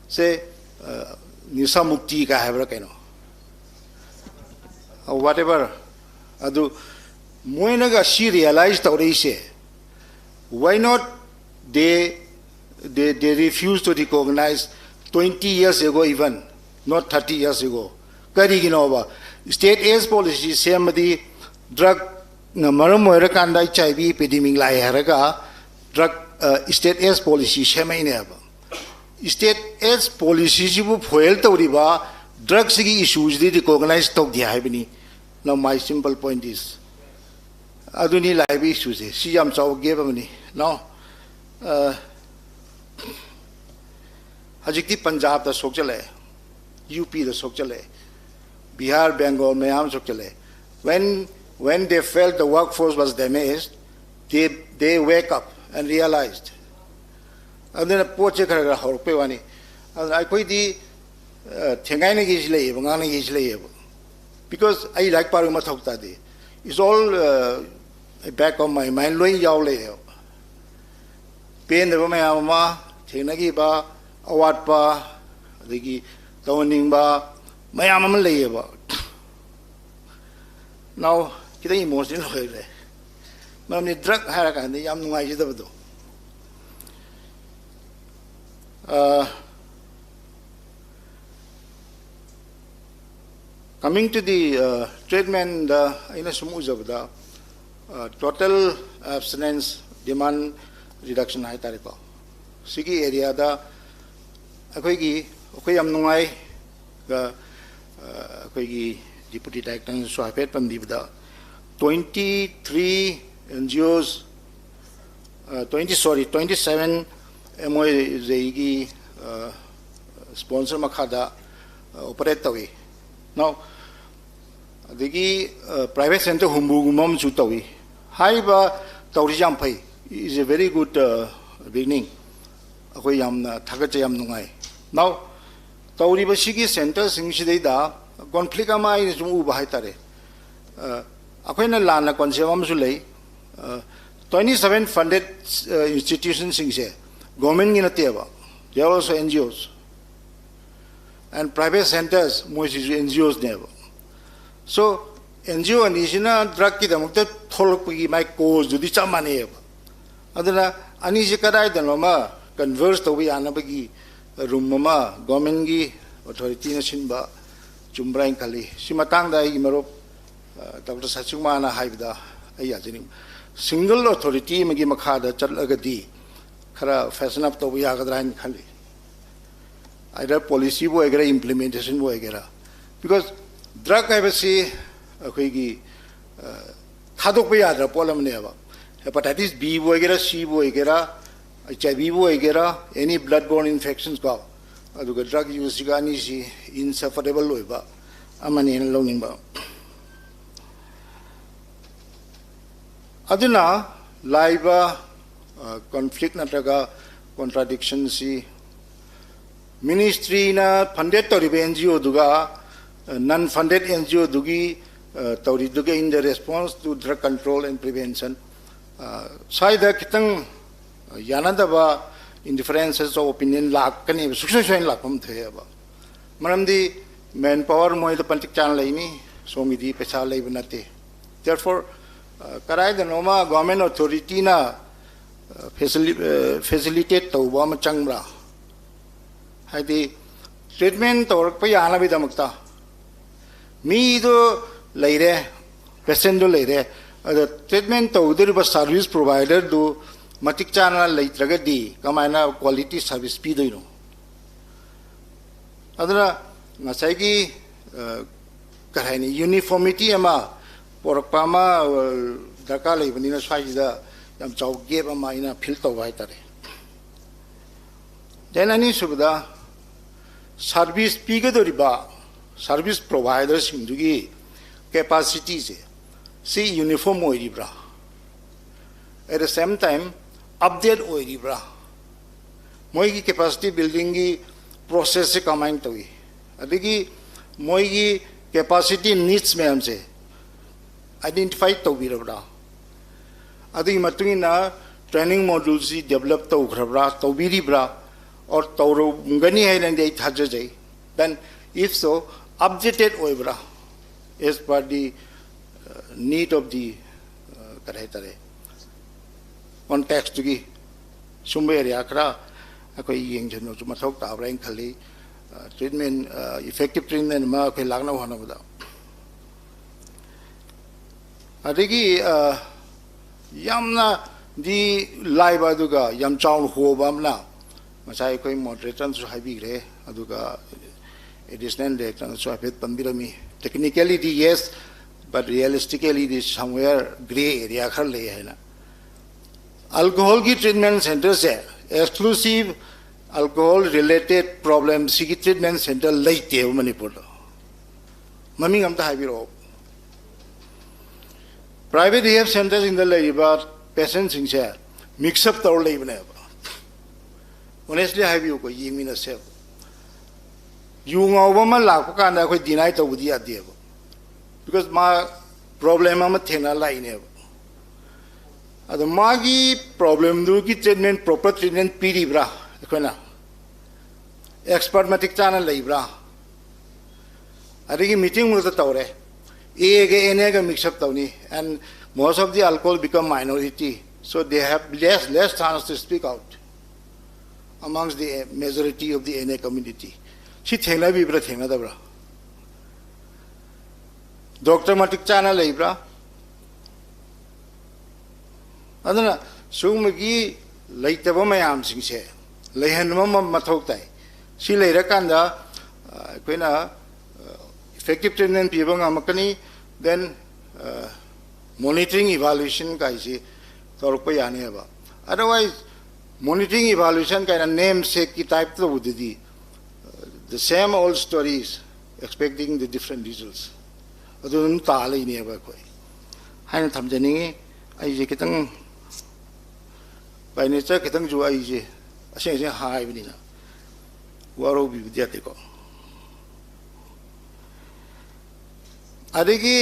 ꯁꯦ, ꯅꯤꯁꯥ ꯃꯨꯛꯇꯤ ꯀꯥꯏ ꯍꯥꯏꯕ꯭ꯔꯥ ꯀꯩꯅꯣ, whatever, ꯑꯗꯨ ꯃꯣꯏꯅꯒ ꯁꯤ realize ꯇꯧꯔꯛꯏꯁꯦ, why not they, they, they refuse to recognize twenty years ago even, not thirty years ago? ꯀꯔꯤꯒꯤꯅꯣꯕ? State AIDS policy ꯁꯦꯝꯕꯗꯤ drugꯅ ꯃꯔꯝ ꯑꯣꯏꯔꯀꯥꯟꯗ HIV epidemic ꯂꯥꯛꯑꯦ ꯍꯥꯏꯔꯒ drug, state AIDS policy ꯁꯦꯝꯃꯛꯏꯅꯦꯕ꯫ State AIDS policyꯁꯤꯕꯨ foil ꯇꯧꯔꯤꯕ drugꯁꯤꯒꯤ issueꯁꯤꯗꯤ recognize ꯇꯧꯗꯦ ꯍꯥꯏꯕꯅꯤ꯫ Now my simple point is, ꯑꯗꯨꯅꯤ ꯂꯥꯛꯏꯕ issueꯁꯦ꯫ ꯁꯤ ꯌꯥꯝ ꯆꯥꯎꯕ gap ꯑꯃꯅꯤ꯫ Now, ꯍꯧꯖꯤꯛꯇꯤ ꯄꯟꯖꯥꯕꯇ ꯁꯣꯛꯆꯜꯂꯛꯑꯦ, UPꯗ ꯁꯣꯛꯆꯜꯂꯛꯑꯦ, ꯕꯤꯍꯥꯔ, ꯕꯦꯡꯒꯣꯜ ꯃꯌꯥꯝ ꯁꯣꯛꯆꯜꯂꯛꯑꯦ꯫ When, when they felt the workforce was damaged, they, they wake up and realized. ꯑꯗꯨꯅ ꯄꯣꯠꯁꯦ ꯈꯔ ꯈꯔ ꯍꯧꯔꯛꯄꯩ ꯋꯥꯅꯤ꯫ ꯑꯗꯨꯅ ꯑꯩꯈꯣꯏꯗꯤ ꯊꯦꯡꯒꯥꯏꯅꯒꯦꯁꯤ ꯂꯩꯌꯦꯕ, ꯉꯥꯡꯅꯒꯦꯁꯤ ꯂꯩꯌꯦꯕ꯫ Because ꯑꯩ ꯂꯥꯏꯔꯤꯛ ꯄꯥꯔꯒ ꯃꯊꯧ ꯇꯥꯗꯦ꯫ It's all back of my mind, ꯂꯣꯏ ꯌꯥꯎ ꯂꯩꯌꯦꯕ꯫ ꯄꯦꯟꯗꯕ ꯃꯌꯥꯝ ꯑꯃ ꯊꯦꯡꯅꯈꯤꯕ, ꯑꯋꯥꯠꯄ, ꯑꯗꯒꯤ ꯇꯧꯍꯟꯅꯤꯡꯕ ꯃꯌꯥꯝ ꯑꯃ ꯂꯩꯌꯦꯕ꯫ Now ꯈꯤꯇꯪ emotional ꯑꯣꯏꯈ꯭ꯔꯦ, ꯃꯔꯝꯗꯤ drug ꯍꯥꯏꯔꯀꯥꯟꯗ ꯌꯥꯝ ꯅꯨꯡꯉꯥꯏꯖꯗꯕꯗꯣ꯫ Coming to the treatmentꯗ ꯑꯩꯅ ꯁꯨꯝ ꯎꯖꯕꯗ, total abstinence demand reduction ꯍꯥꯏ ꯇꯥꯔꯦꯀꯣ, ꯁꯤꯒꯤ areaꯗ ꯑꯩꯈꯣꯏꯒꯤ, ꯑꯩꯈꯣꯏ ꯌꯥꯝ ꯅꯨꯡꯉꯥꯏ꯫ ꯑꯩꯈꯣꯏꯒꯤ Deputy Directorꯅꯁꯨ ꯍꯥꯏꯐꯦꯠ ꯄꯟꯕꯤꯕꯗ, twenty three NGOs, twenty, sorry, twenty seven MOJEꯒꯤ sponsor ꯃꯈꯥꯗ operate ꯇꯧꯏ꯫ Now ꯑꯗꯒꯤ private center ꯍꯨꯝꯐꯨꯒꯨꯝꯕ ꯑꯃꯁꯨ ꯇꯧꯏ꯫ ꯍꯥꯏꯔꯤꯕ ꯇꯧꯔꯤꯁꯤ ꯌꯥꯝ ꯐꯩ, is a very good beginning꯫ ꯑꯩꯈꯣꯏ ꯌꯥꯝꯅ ꯊꯥꯒꯠꯆꯩ, ꯌꯥꯝ ꯅꯨꯡꯉꯥꯏ꯫ Now ꯇꯧꯔꯤꯕ ꯁꯤꯒꯤ ꯁꯦꯟꯇꯔꯁꯤꯡꯁꯤꯗꯩꯗ ꯀꯣꯟꯐ꯭ꯂꯤꯛ ꯑꯃ ꯑꯩꯅ ꯁꯨꯝ ꯎꯕ ꯍꯥꯏꯇꯥꯔꯦ꯫ ꯑ, ꯑꯩꯈꯣꯏꯅ ꯂꯥꯟꯅ ꯀꯣꯟꯁꯦꯞ ꯑꯃꯁꯨ ꯂꯩ꯫ Twenty seven funded institutionꯁꯤꯡꯁꯦ ꯒꯣꯔꯃꯦꯟꯒꯤ ꯅꯠꯇꯦꯕ, they are also N G Os and private centers, ꯃꯣꯏꯁꯤꯁꯨ N G Osꯅꯦꯕ꯫ So N G O ꯑꯅꯤꯁꯤꯅ ꯗ꯭ꯔꯛꯀꯤꯗꯃꯛꯇ ꯊꯣꯛꯂꯛꯄꯒꯤ ꯃꯥꯏ ꯀꯣꯖꯇꯨꯗꯤ ꯆꯞ ꯃꯥꯟꯅꯩꯌꯦꯕ꯫ ꯑꯗꯨꯅ ꯑꯅꯤꯁꯤ ꯀꯗꯥꯏꯗꯅꯣꯃ ꯀꯟꯚꯔꯁ ꯇꯧꯕ ꯌꯥꯅꯕꯒꯤ ꯔꯨꯝ ꯑꯃ ꯒꯣꯔꯃꯦꯟꯒꯤ ꯑꯣꯊꯣꯔꯤꯇꯤꯅ ꯁꯤꯟꯕ ꯆꯨꯝꯕ꯭ꯔꯥ ꯍꯥꯏꯅ ꯈꯜꯂꯤ꯫ ꯁꯤ ꯃꯇꯥꯡꯗ ꯑꯩꯒꯤ ꯃꯔꯨꯞ ꯗꯣꯛꯇꯔ ꯁꯆꯤꯀꯨꯃꯥꯔꯅ ꯍꯥꯏꯕꯗ ꯑꯩ ꯌꯥꯖꯅꯤꯡꯕ, ꯁꯤꯡꯒꯜ ꯑꯣꯊꯣꯔꯤꯇꯤ ꯑꯃꯒꯤ ꯃꯈꯥꯗ ꯆꯠꯂꯒꯗꯤ ꯈꯔ ꯐꯦꯁꯟ ꯑꯞ ꯇꯧꯕ ꯌꯥꯒꯗ꯭ꯔꯥ ꯍꯥꯏꯅ ꯈꯜꯂꯤ꯫ ꯑꯥꯏꯗꯔ ꯄꯣꯂꯤꯁꯤꯕꯨ ꯑꯣꯏꯒꯦꯔꯥ, ꯏꯝꯄ꯭ꯂꯤꯃꯦꯟꯇꯦꯁꯟꯕꯨ ꯑꯣꯏꯒꯦꯔꯥ, ꯕꯤꯀꯣꯖ ꯗ꯭ꯔꯛ ꯍꯥꯏꯕꯁꯤ ꯑꯩꯈꯣꯏꯒꯤ ꯊꯥꯗꯣꯛꯄ ꯌꯥꯗ꯭ꯔꯕ ꯄꯣꯠ ꯑꯃꯅꯦꯕ꯫ ꯍꯦꯄꯥꯇꯥꯏꯇꯤꯁ ꯕꯤꯕꯨ ꯑꯣꯏꯒꯦꯔꯥ, ꯁꯤꯕꯨ ꯑꯣꯏꯒꯦꯔꯥ, ꯑꯩꯆ ꯑꯥꯏ ꯚꯤꯕꯨ ꯑꯣꯏꯒꯦꯔꯥ, ꯑꯦꯅꯤ ꯕ꯭ꯂꯠ ꯕꯣꯔꯟ ꯏꯟꯐꯦꯛꯁꯟꯁ ꯀꯣ, ꯑꯗꯨꯒ ꯗ꯭ꯔꯛ ꯌꯨꯁꯁꯤꯒ ꯑꯅꯤꯁꯤ ꯏꯟꯁꯦꯄꯔꯦꯕꯜ ꯑꯣꯏꯕ ꯑꯃꯅꯦꯅ ꯂꯧꯅꯤꯡꯕ꯫ ꯑꯗꯨꯅ ꯂꯥꯛꯏꯕ ꯀꯣꯟꯐ꯭ꯂꯤꯛ ꯅꯠꯇ꯭ꯔꯒ ꯀꯣꯟꯇ꯭ꯔꯥꯗꯤꯛꯁꯟꯁꯤ ꯃꯤꯅꯤꯁꯇ꯭ꯔꯤꯅ ꯐꯟꯗꯦꯠ ꯇꯧꯔꯤꯕ N G Oꯗꯨꯒ non funded N G Oꯗꯨꯒꯤ ꯇꯧꯔꯤꯗꯨꯒ in the response to drug control and prevention, ꯁ꯭ꯋꯥꯏꯗ ꯈꯤꯇꯪ ꯌꯥꯅꯗꯕ, differences of opinion ꯂꯥꯛꯀꯅꯦꯕ, ꯁꯨꯡꯁꯣꯏ ꯁꯣꯏꯅ ꯂꯥꯛꯐꯝ ꯊꯣꯛꯑꯦꯕ꯫ ꯃꯔꯝꯗꯤ ꯃꯦꯟ ꯄꯥꯋꯔ ꯃꯣꯏꯗ ꯃꯇꯤꯛ ꯆꯥꯅ ꯂꯩꯅꯤ, ꯁꯣꯝꯒꯤꯗꯤ ꯄꯩꯁꯥ ꯂꯩꯕ ꯅꯠꯇꯦ꯫ Therefore ꯀꯗꯥꯏꯗꯅꯣꯃ ꯒꯣꯔꯃꯦꯟ ꯑꯣꯊꯣꯔꯤꯇꯤꯅ ꯐꯦꯁꯤꯂꯤꯇꯦꯠ ꯇꯧꯕ ꯑꯃ ꯆꯪꯕ꯭ꯔꯥ? ꯍꯥꯏꯗꯤ ꯇ꯭ꯔꯤꯠꯃꯦꯟ ꯇꯧꯔꯛꯄ ꯌꯥꯅꯕꯒꯤꯗꯃꯛꯇ ꯃꯤꯗꯣ ꯂꯩꯔꯦ, ꯄꯦꯁꯦꯟꯗꯣ ꯂꯩꯔꯦ, ꯑꯗꯣ ꯇ꯭ꯔꯤꯠꯃꯦꯟ ꯇꯧꯒꯗꯧꯔꯤꯕ ꯁꯥꯔꯚꯤꯁ ꯄ꯭ꯔꯣꯚꯥꯏꯗꯔꯗꯨ ꯃꯇꯤꯛ ꯆꯥꯅ ꯂꯩꯇ꯭ꯔꯒꯗꯤ ꯀꯃꯥꯏꯅ ꯀ꯭ꯋꯥꯂꯤꯇꯤ ꯁꯥꯔꯚꯤꯁ ꯄꯤꯗꯣꯏꯅꯣ? ꯑꯗꯨꯅ ꯉꯁꯥꯏꯒꯤ ꯀꯔꯤ ꯍꯥꯏꯅꯤ, ꯌꯨꯅꯤꯐꯣꯔꯃꯤꯇꯤ ꯑꯃ ꯄꯣꯔꯛꯄ ꯑꯃ ꯗꯔꯀꯥꯔ ꯂꯩꯕꯅꯤꯅ ꯁ꯭ꯋꯥꯏꯁꯤꯗ ꯌꯥꯝ ꯆꯥꯎ ꯒꯦꯞ ꯑꯃ ꯑꯩꯅ ꯐꯤꯜ ꯇꯧꯕ ꯍꯥꯏꯇꯥꯔꯦ꯫ ꯗꯦꯟ ꯑꯅꯤꯁꯨꯕꯗ ꯁꯥꯔꯚꯤꯁ ꯄꯤꯒꯗꯧꯔꯤꯕ ꯁꯥꯔꯚꯤꯁ ꯄ꯭ꯔꯣꯚꯥꯏꯗꯔꯁꯤꯡꯗꯨꯒꯤ ꯀꯦꯄꯥꯁꯤꯇꯤꯁꯦ ꯁꯤ ꯌꯨꯅꯤꯐꯣꯔꯝ ꯑꯣꯏꯔꯤꯕ꯭ꯔꯥ? At the same time update ꯑꯣꯏꯔꯤꯕ꯭ꯔꯥ? ꯃꯣꯏꯒꯤ ꯀꯦꯄꯥꯁꯤꯇꯤ ꯕꯤꯜꯗꯤꯡꯒꯤ ꯄ꯭ꯔꯣꯁꯦꯁꯁꯦ ꯀꯃꯥꯏꯅ ꯇꯧꯏ, ꯑꯗꯒꯤ ꯃꯣꯏꯒꯤ ꯀꯦꯄꯥꯁꯤꯇꯤ ꯅꯤꯗꯁ ꯃꯌꯥꯝꯁꯦ ꯑꯥꯏꯗꯦꯟꯇꯤꯐꯥꯏ ꯇꯧꯕꯤꯔꯕ꯭ꯔꯥ? ꯑꯗꯨꯒꯤ ꯃꯇꯨꯡ ꯏꯟꯅ ꯇ꯭ꯔꯦꯅꯤꯡ ꯃꯣꯗ꯭ꯌꯨꯜꯁꯤ ꯗꯦꯕꯂꯞ ꯇꯧꯈ꯭ꯔꯕ꯭ꯔꯥ, ꯇꯧꯕꯤꯔꯤꯕ꯭ꯔꯥ, ꯑꯣꯔ ꯇꯧꯔꯝꯒꯅꯤ ꯍꯥꯏꯅꯗꯤ ꯑꯩ ꯊꯥꯖꯖꯩ꯫ Then if so, ꯑꯞꯗꯦꯇꯦꯠ ꯑꯣꯏꯕ꯭ꯔꯥ, as per the need of the ꯀꯔꯤ ꯍꯥꯏꯇꯥꯔꯦ, ꯀꯣꯟꯇꯦꯛꯁꯇꯨꯒꯤ ꯁꯨꯝꯕ ꯑꯦꯔꯤꯌꯥ ꯈꯔ ꯑꯩꯈꯣꯏ ꯌꯦꯡꯁꯤꯟꯕꯁꯨ ꯃꯊꯧ ꯇꯥꯕ꯭ꯔꯥ ꯍꯥꯏꯅ ꯈꯜꯂꯤ꯫ ꯇ꯭ꯔꯤꯠꯃꯦꯟ, ꯏꯐꯦꯛꯇꯤꯞ ꯇ꯭ꯔꯤꯠꯃꯦꯟ ꯑꯃ ꯑꯩꯈꯣꯏ ꯂꯥꯛꯅꯕ ꯍꯣꯠꯅꯕꯗ꯫ ꯑꯗꯒꯤ ꯌꯥꯝꯅꯗꯤ ꯂꯥꯏꯕ ꯑꯗꯨꯒ ꯌꯥꯝ ꯆꯥꯎꯅ ꯍꯣꯕ ꯑꯃꯅ, ꯉꯁꯥꯏ ꯑꯩꯈꯣꯏ ꯃꯣꯗꯔꯦꯇꯔꯅꯁꯨ ꯍꯥꯏꯕꯤꯈ꯭ꯔꯦ, ꯑꯗꯨꯒ ꯑꯦꯗꯤꯁꯅꯦꯜ ꯗꯥꯏꯔꯦꯛꯇꯔꯅꯁꯨ ꯍꯥꯏꯐꯦꯠ ꯄꯟꯕꯤꯔꯝꯃꯤ, technically D yes, but realistically D somewhere grey area ꯈꯔ ꯂꯩ ꯍꯥꯏꯅ꯫ ꯑꯜꯀꯣꯍꯣꯜꯒꯤ ꯇ꯭ꯔꯤꯠꯃꯦꯟ ꯁꯦꯟꯇꯔꯁꯦ, ꯑꯦꯛꯁꯀ꯭ꯂꯨꯁꯤꯞ ꯑꯜꯀꯣꯍꯣꯜ ꯔꯤꯂꯦꯇꯦꯠ ꯄ꯭ꯔꯣꯕ꯭ꯂꯦꯝꯁꯤꯒꯤ ꯇ꯭ꯔꯤꯠꯃꯦꯟ ꯁꯦꯟꯇꯔ ꯂꯩꯇꯦꯕ ꯃꯅꯤꯄꯨꯔꯗ꯫ ꯃꯃꯤꯡ ꯑꯝꯇ ꯍꯥꯏꯕꯤꯔꯛꯑꯣ꯫ ꯄ꯭ꯔꯥꯏꯚꯦꯠ ꯔꯤꯍꯦꯕ ꯁꯦꯟꯇꯔꯁꯤꯡꯗ ꯂꯩꯔꯤꯕ ꯄꯦꯁꯦꯟꯁꯤꯡꯁꯦ ꯃꯤꯛꯁ ꯑꯞ ꯇꯧꯔ ꯂꯩꯕꯅꯦꯕ꯫ ꯑꯣꯅꯦꯁꯂꯤ ꯍꯥꯏꯕꯤꯌꯨꯀꯣ, ꯌꯦꯡꯃꯤꯟꯅꯁꯦꯕ꯫ ꯌꯨ ꯉꯥꯎꯕ ꯑꯃ ꯂꯥꯛꯄ ꯀꯥꯟꯗ ꯑꯩꯈꯣꯏ ꯗꯤꯅꯥꯏ ꯇꯧꯕꯗꯤ ꯌꯥꯗꯦꯕ, ꯕꯤꯀꯣꯁ ꯃꯥ ꯄ꯭ꯔꯣꯕ꯭ꯂꯦꯝ ꯑꯃ ꯊꯦꯡꯅ ꯂꯥꯛꯏꯅꯦꯕ꯫ ꯑꯗꯣ ꯃꯥꯒꯤ ꯄ꯭ꯔꯣꯕ꯭ꯂꯦꯝꯗꯨꯒꯤ ꯇ꯭ꯔꯤꯠꯃꯦꯟ, ꯄ꯭ꯔꯣꯄꯔ ꯇ꯭ꯔꯤꯠꯃꯦꯟ ꯄꯤꯔꯤꯕ꯭ꯔꯥ ꯑꯩꯈꯣꯏꯅ? ꯑꯦꯛꯁꯄꯔꯠ ꯃꯇꯤꯛ ꯆꯥꯅ ꯂꯩꯕ꯭ꯔꯥ? ꯑꯗꯒꯤ ꯃꯤꯇꯤꯡ ꯃꯔꯛꯇ ꯇꯧꯔꯦ, ꯑꯦꯒ ꯑꯦꯟ ꯑꯦꯒ ꯃꯤꯛꯁ ꯑꯞ ꯇꯧꯅꯤ, and most of the alcohol become minority, so they have less, less chance to speak out amongst the majority of the N A community. ꯁꯤ ꯊꯦꯡꯅꯕꯤꯕ꯭ꯔꯥ, ꯊꯦꯡꯅꯗꯕ꯭ꯔꯥ? ꯗꯣꯛꯇꯔ ꯃꯇꯤꯛ ꯆꯥꯅ ꯂꯩꯕ꯭ꯔꯥ? ꯑꯗꯨꯅ ꯁꯤꯒꯨꯝꯕꯒꯤ ꯂꯩꯇꯕ ꯃꯌꯥꯝꯁꯤꯡꯁꯦ ꯂꯩꯍꯟꯕ ꯑꯃ ꯃꯊꯧ ꯇꯥꯏ꯫ ꯁꯤ ꯂꯩꯔꯀꯥꯟꯗ, ꯑ, ꯑꯩꯈꯣꯏꯅ, ꯑ, effective treatment ꯄꯤꯕ ꯉꯝꯃꯛꯀꯅꯤ, then, ꯑ, monitoring evaluation ꯀꯥꯏꯁꯤ ꯇꯧꯔꯛꯄ ꯌꯥꯅꯦꯕ꯫ Otherwise, monitoring evaluation ꯀꯥꯏꯅ ꯅꯦꯝ ꯁꯦꯛꯀꯤ ꯇꯥꯏꯞ ꯇꯧꯕꯗꯨꯗꯤ, the same old stories, expecting the different results. ꯑꯗꯨ ꯑꯗꯨꯝ ꯇꯥ ꯂꯩꯅꯦꯕ ꯑꯩꯈꯣꯏ ꯍꯥꯏꯅ ꯊꯝꯖꯅꯤꯡꯉꯤ꯫ ꯑꯩꯁꯦ ꯈꯤꯇꯪ, by nature ꯈꯤꯇꯪꯁꯨ ꯑꯩꯁꯦ ꯑꯁꯦꯡ ꯑꯁꯦꯡ ꯍꯥꯏꯕꯅꯤꯅ꯫ ꯋꯥꯔꯧꯕꯤꯕꯗꯤ ꯌꯥꯗꯦꯀꯣ꯫ ꯑꯗꯒꯤ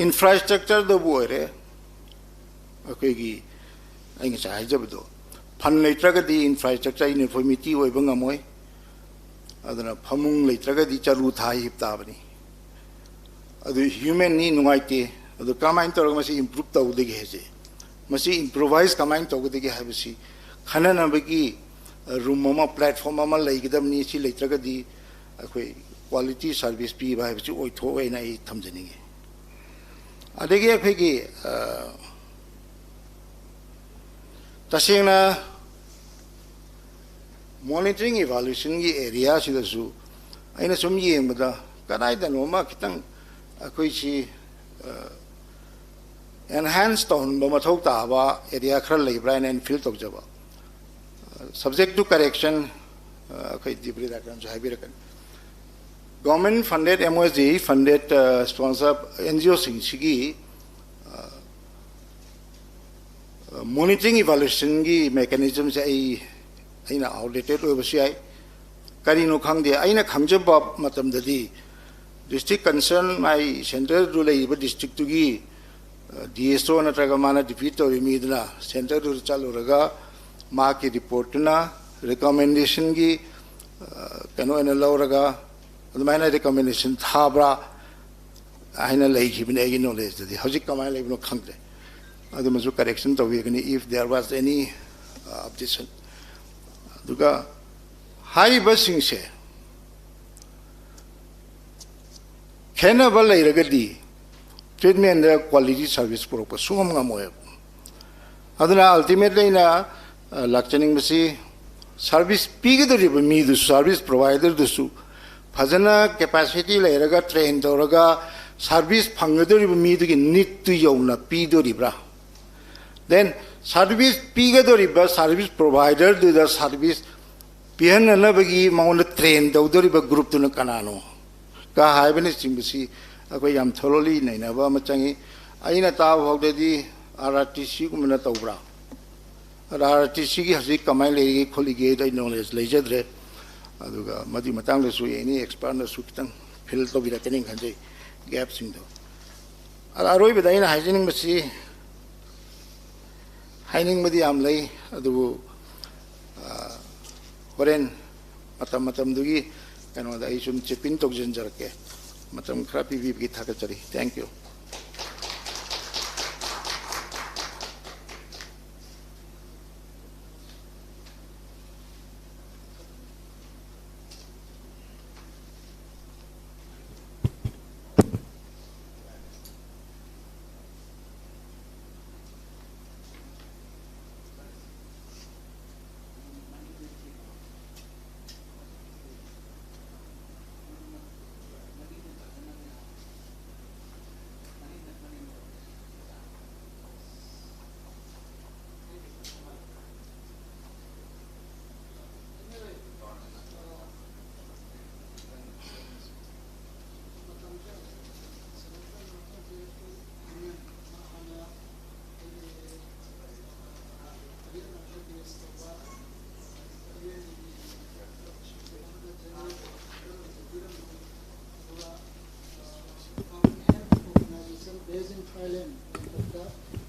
ꯏꯟꯐ꯭ꯔꯥꯁ꯭ꯇ꯭ꯔꯛꯆꯔꯗꯕꯨ ꯑꯣꯏꯔꯦ, ꯑꯩꯈꯣꯏꯒꯤ ꯑꯩ ꯉꯁꯥꯏ ꯍꯥꯏꯖꯕꯗꯣ, ꯐꯟ ꯂꯩꯇ꯭ꯔꯒꯗꯤ ꯏꯟꯐ꯭ꯔꯥꯁ꯭ꯇ꯭ꯔꯛꯆꯔ ꯌꯨꯅꯤꯐꯣꯔꯃꯤꯇꯤ ꯑꯣꯏꯕ ꯉꯝꯃꯣꯏ꯫ ꯑꯗꯨꯅ ꯐꯃꯨꯡ ꯂꯩꯇ꯭ꯔꯒꯗꯤ ꯆꯔꯨ ꯊꯥ ꯍꯤꯞ ꯇꯥꯕꯅꯤ꯫ ꯑꯗꯨ ꯍ꯭ꯌꯨꯃꯦꯟꯅꯤ, ꯅꯨꯡꯉꯥꯏꯇꯦ꯫ ꯑꯗꯨ ꯀꯔꯝꯍꯥꯏꯅ ꯇꯧꯔꯒ ꯃꯁꯤ ꯏꯝꯄ꯭ꯔꯨꯞ ꯇꯧꯒꯗꯒꯦ ꯍꯥꯏꯁꯦ, ꯃꯁꯤ ꯏꯝꯄ꯭ꯔꯣꯚꯥꯏꯁ ꯀꯃꯥꯏꯅ ꯇꯧꯒꯗꯒꯦ ꯍꯥꯏꯕꯁꯤ ꯈꯟꯅꯅꯕꯒꯤ ꯔꯨꯝ ꯑꯃ, ꯄ꯭ꯂꯦꯠꯐꯣꯝ ꯑꯃ ꯂꯩꯒꯗꯕꯅꯤ꯫ ꯁꯤ ꯂꯩꯇ꯭ꯔꯒꯗꯤ ꯑꯩꯈꯣꯏ ꯀ꯭ꯋꯥꯂꯤꯇꯤ ꯁꯥꯔꯚꯤꯁ ꯄꯤꯕ ꯍꯥꯏꯕꯁꯤ ꯑꯣꯏꯊꯣꯛꯑꯣꯏꯅ ꯑꯩ ꯊꯝꯖꯅꯤꯡꯉꯤ꯫ ꯑꯗꯒꯤ ꯑꯩꯈꯣꯏꯒꯤ ꯇꯁꯦꯡꯅ ꯃꯣꯅꯤꯇꯔꯤꯡ ꯏꯚꯥꯂꯨꯌꯦꯁꯟꯒꯤ ꯑꯦꯔꯤꯌꯥꯁꯤꯗꯁꯨ ꯑꯩꯅ ꯁꯨꯝ ꯌꯦꯡꯕꯗ ꯀꯗꯥꯏꯗꯅꯣꯃ ꯈꯤꯇꯪ ꯑꯩꯈꯣꯏꯁꯤ ꯑꯦꯟꯍꯥꯟꯁ ꯇꯧꯍꯟꯕ ꯃꯊꯧ ꯇꯥꯕ ꯑꯦꯔꯤꯌꯥ ꯈꯔ ꯂꯩꯕ꯭ꯔꯥ ꯍꯥꯏꯅ ꯑꯩꯅ ꯐꯤꯜ ꯇꯧꯖꯕ꯫ Subject to correction, ꯑꯩꯈꯣꯏ ꯗꯤꯕ꯭ꯔꯤꯗꯥꯀꯔꯟꯁꯨ ꯍꯥꯏꯕꯤꯔꯛꯀꯅꯤ꯫ Government funded, M O S D funded sponsor N G O ꯁꯤꯡꯁꯤꯒꯤ ꯃꯣꯅꯤꯇꯔꯤꯡ ꯏꯚꯥꯂꯨꯌꯦꯁꯟꯒꯤ ꯃꯦꯀꯥꯅꯤꯖꯝꯁꯦ ꯑꯩ ꯑꯩꯅ ꯑꯥꯎꯠꯗꯦꯇꯦꯠ ꯑꯣꯏꯕꯁꯨ ꯌꯥꯏ꯫ ꯀꯔꯤꯅꯣ ꯈꯪꯗꯦ, ꯑꯩꯅ ꯈꯪꯖꯕ ꯃꯇꯝꯗꯗꯤ ꯗꯤꯁꯇ꯭ꯔꯤꯛ ꯀꯟꯁꯔꯟ, ꯃꯥꯏ ꯁꯦꯟꯇꯔꯗꯨ ꯂꯩꯔꯤꯕ ꯗꯤꯁꯇ꯭ꯔꯤꯛꯇꯨꯒꯤ ꯗꯤ ꯑꯦꯁ ꯑꯣ ꯅꯠꯇ꯭ꯔꯒ ꯃꯥꯅ ꯗꯤꯐꯤꯠ ꯇꯧꯔꯤ ꯃꯤꯗꯨꯅ ꯁꯦꯟꯇꯔꯗꯨꯗ ꯆꯠꯂꯨꯔꯒ ꯃꯍꯥꯛꯀꯤ ꯔꯤꯄꯣꯔꯠꯇꯨꯅ ꯔꯤꯀꯃꯦꯟꯗꯦꯁꯟꯒꯤ ꯀꯩꯅꯣ ꯑꯣꯏꯅ ꯂꯧꯔꯒ ꯑꯗꯨꯃꯥꯏꯅ ꯔꯤꯀꯃꯦꯟꯗꯦꯁꯟ ꯊꯥꯕ꯭ꯔꯥ ꯍꯥꯏꯅ ꯂꯩꯈꯤꯕꯅꯤ ꯑꯩꯒꯤ ꯅꯣꯂꯦꯖꯇꯗꯤ꯫ ꯍꯧꯖꯤꯛ ꯀꯃꯥꯏꯅ ꯂꯩꯕꯅꯣ ꯈꯪꯗ꯭ꯔꯦ꯫ ꯑꯗꯨꯃꯁꯨ ꯀꯔꯦꯛꯁꯟ ꯇꯧꯕꯤꯒꯅꯤ, if there was any objection꯫ ꯑꯗꯨꯒ ꯍꯥꯏꯔꯤꯕꯁꯤꯡꯁꯦ ꯈꯦꯠꯅꯕ ꯂꯩꯔꯒꯗꯤ ꯇ꯭ꯔꯤꯠꯃꯦꯟꯗ ꯀ꯭ꯋꯥꯂꯤꯇꯤ ꯁꯥꯔꯚꯤꯁ ꯄꯨꯔꯛꯄ ꯁꯨꯡꯉꯝ ꯉꯝꯃꯣꯏꯕ꯫ ꯑꯗꯨꯅ ꯑꯜꯇꯤꯃꯦꯠꯂꯤ ꯑꯩꯅ ꯂꯥꯛꯆꯅꯤꯡꯕꯁꯤ ꯁꯥꯔꯚꯤꯁ ꯄꯤꯒꯗꯧꯔꯤꯕ ꯃꯤꯗꯨꯁꯨ, ꯁꯥꯔꯚꯤꯁ ꯄ꯭ꯔꯣꯚꯥꯏꯗꯔꯗꯨꯁꯨ ꯐꯖꯅ ꯀꯦꯄꯥꯁꯤꯇꯤ ꯂꯩꯔꯒ, ꯇ꯭ꯔꯦꯟ ꯇꯧꯔꯒ ꯁꯥꯔꯚꯤꯁ ꯐꯪꯒꯗꯧꯔꯤꯕ ꯃꯤꯗꯨꯒꯤ ꯅꯤꯠꯇꯨ ꯌꯧꯅ ꯄꯤꯗꯣꯔꯤꯕ꯭ꯔꯥ? ꯗꯦꯟ ꯁꯥꯔꯚꯤꯁ ꯄꯤꯒꯗꯧꯔꯤꯕ ꯁꯥꯔꯚꯤꯁ ꯄ꯭ꯔꯣꯚꯥꯏꯗꯔꯗꯨꯗ ꯁꯥꯔꯚꯤꯁ ꯄꯤꯍꯟꯅꯅꯕꯒꯤ ꯃꯉꯣꯟꯗ ꯇ꯭ꯔꯦꯟ ꯇꯧꯗꯧꯔꯤꯕ ꯒ꯭ꯔꯨꯞꯇꯨꯅ ꯀꯅꯥꯅꯣ ꯀ ꯍꯥꯏꯕꯅꯆꯤꯡꯕꯁꯤ ꯑꯩꯈꯣꯏ ꯌꯥꯝ ꯊꯣꯔꯣꯂꯤ ꯅꯩꯅꯕ ꯑꯃ ꯆꯪꯉꯤ꯫ ꯑꯩꯅ ꯇꯥꯕ ꯐꯥꯎꯗꯗꯤ ꯑꯥꯔ ꯑꯥꯔ ꯇꯤ ꯁꯤꯒꯨꯝꯕꯅ ꯇꯧꯕ꯭ꯔꯥ? ꯑꯗ ꯑꯥꯔ ꯑꯥꯔ ꯇꯤ ꯁꯤꯒꯤ ꯍꯧꯖꯤꯛ ꯀꯃꯥꯏꯅ ꯂꯩꯔꯤꯒꯦ ꯈꯣꯠꯂꯤꯒꯦꯗꯣ ꯑꯩ ꯅꯣꯂꯦꯖ ꯂꯩꯖꯗ꯭ꯔꯦ꯫ ꯑꯗꯨꯒ ꯃꯗꯨꯒꯤ ꯃꯇꯥꯡꯗꯁꯨ ꯑꯦꯅꯤ ꯑꯦꯛꯁꯄꯔꯠꯅꯁꯨ ꯈꯤꯇꯪ ꯐꯤꯜ ꯇꯧꯕꯤꯔꯛꯀꯅꯤ ꯈꯟꯖꯩ, ꯒꯦꯞꯁꯤꯡꯗꯣ꯫ ꯑꯗ ꯑꯔꯣꯏꯕꯗ ꯑꯩꯅ ꯍꯥꯏꯖꯅꯤꯡꯕꯁꯤ, ꯍꯥꯏꯅꯤꯡꯕꯗꯤ ꯌꯥꯝ ꯂꯩ, ꯑꯗꯨꯕꯨ, ꯑ, ꯍꯣꯔꯦꯟ ꯃꯇꯝ ꯃꯇꯝꯗꯨꯒꯤ ꯀꯩꯅꯣꯗ ꯑꯩ ꯁꯨꯝ ꯆꯤꯞ ꯏꯟ ꯇꯧꯁꯤꯟꯖꯔꯛꯀꯦ꯫ ꯃꯇꯝ ꯈꯔ ꯄꯤꯕꯤꯕꯒꯤ ꯊꯥꯒꯠꯆꯔꯤ꯫ Thank you꯫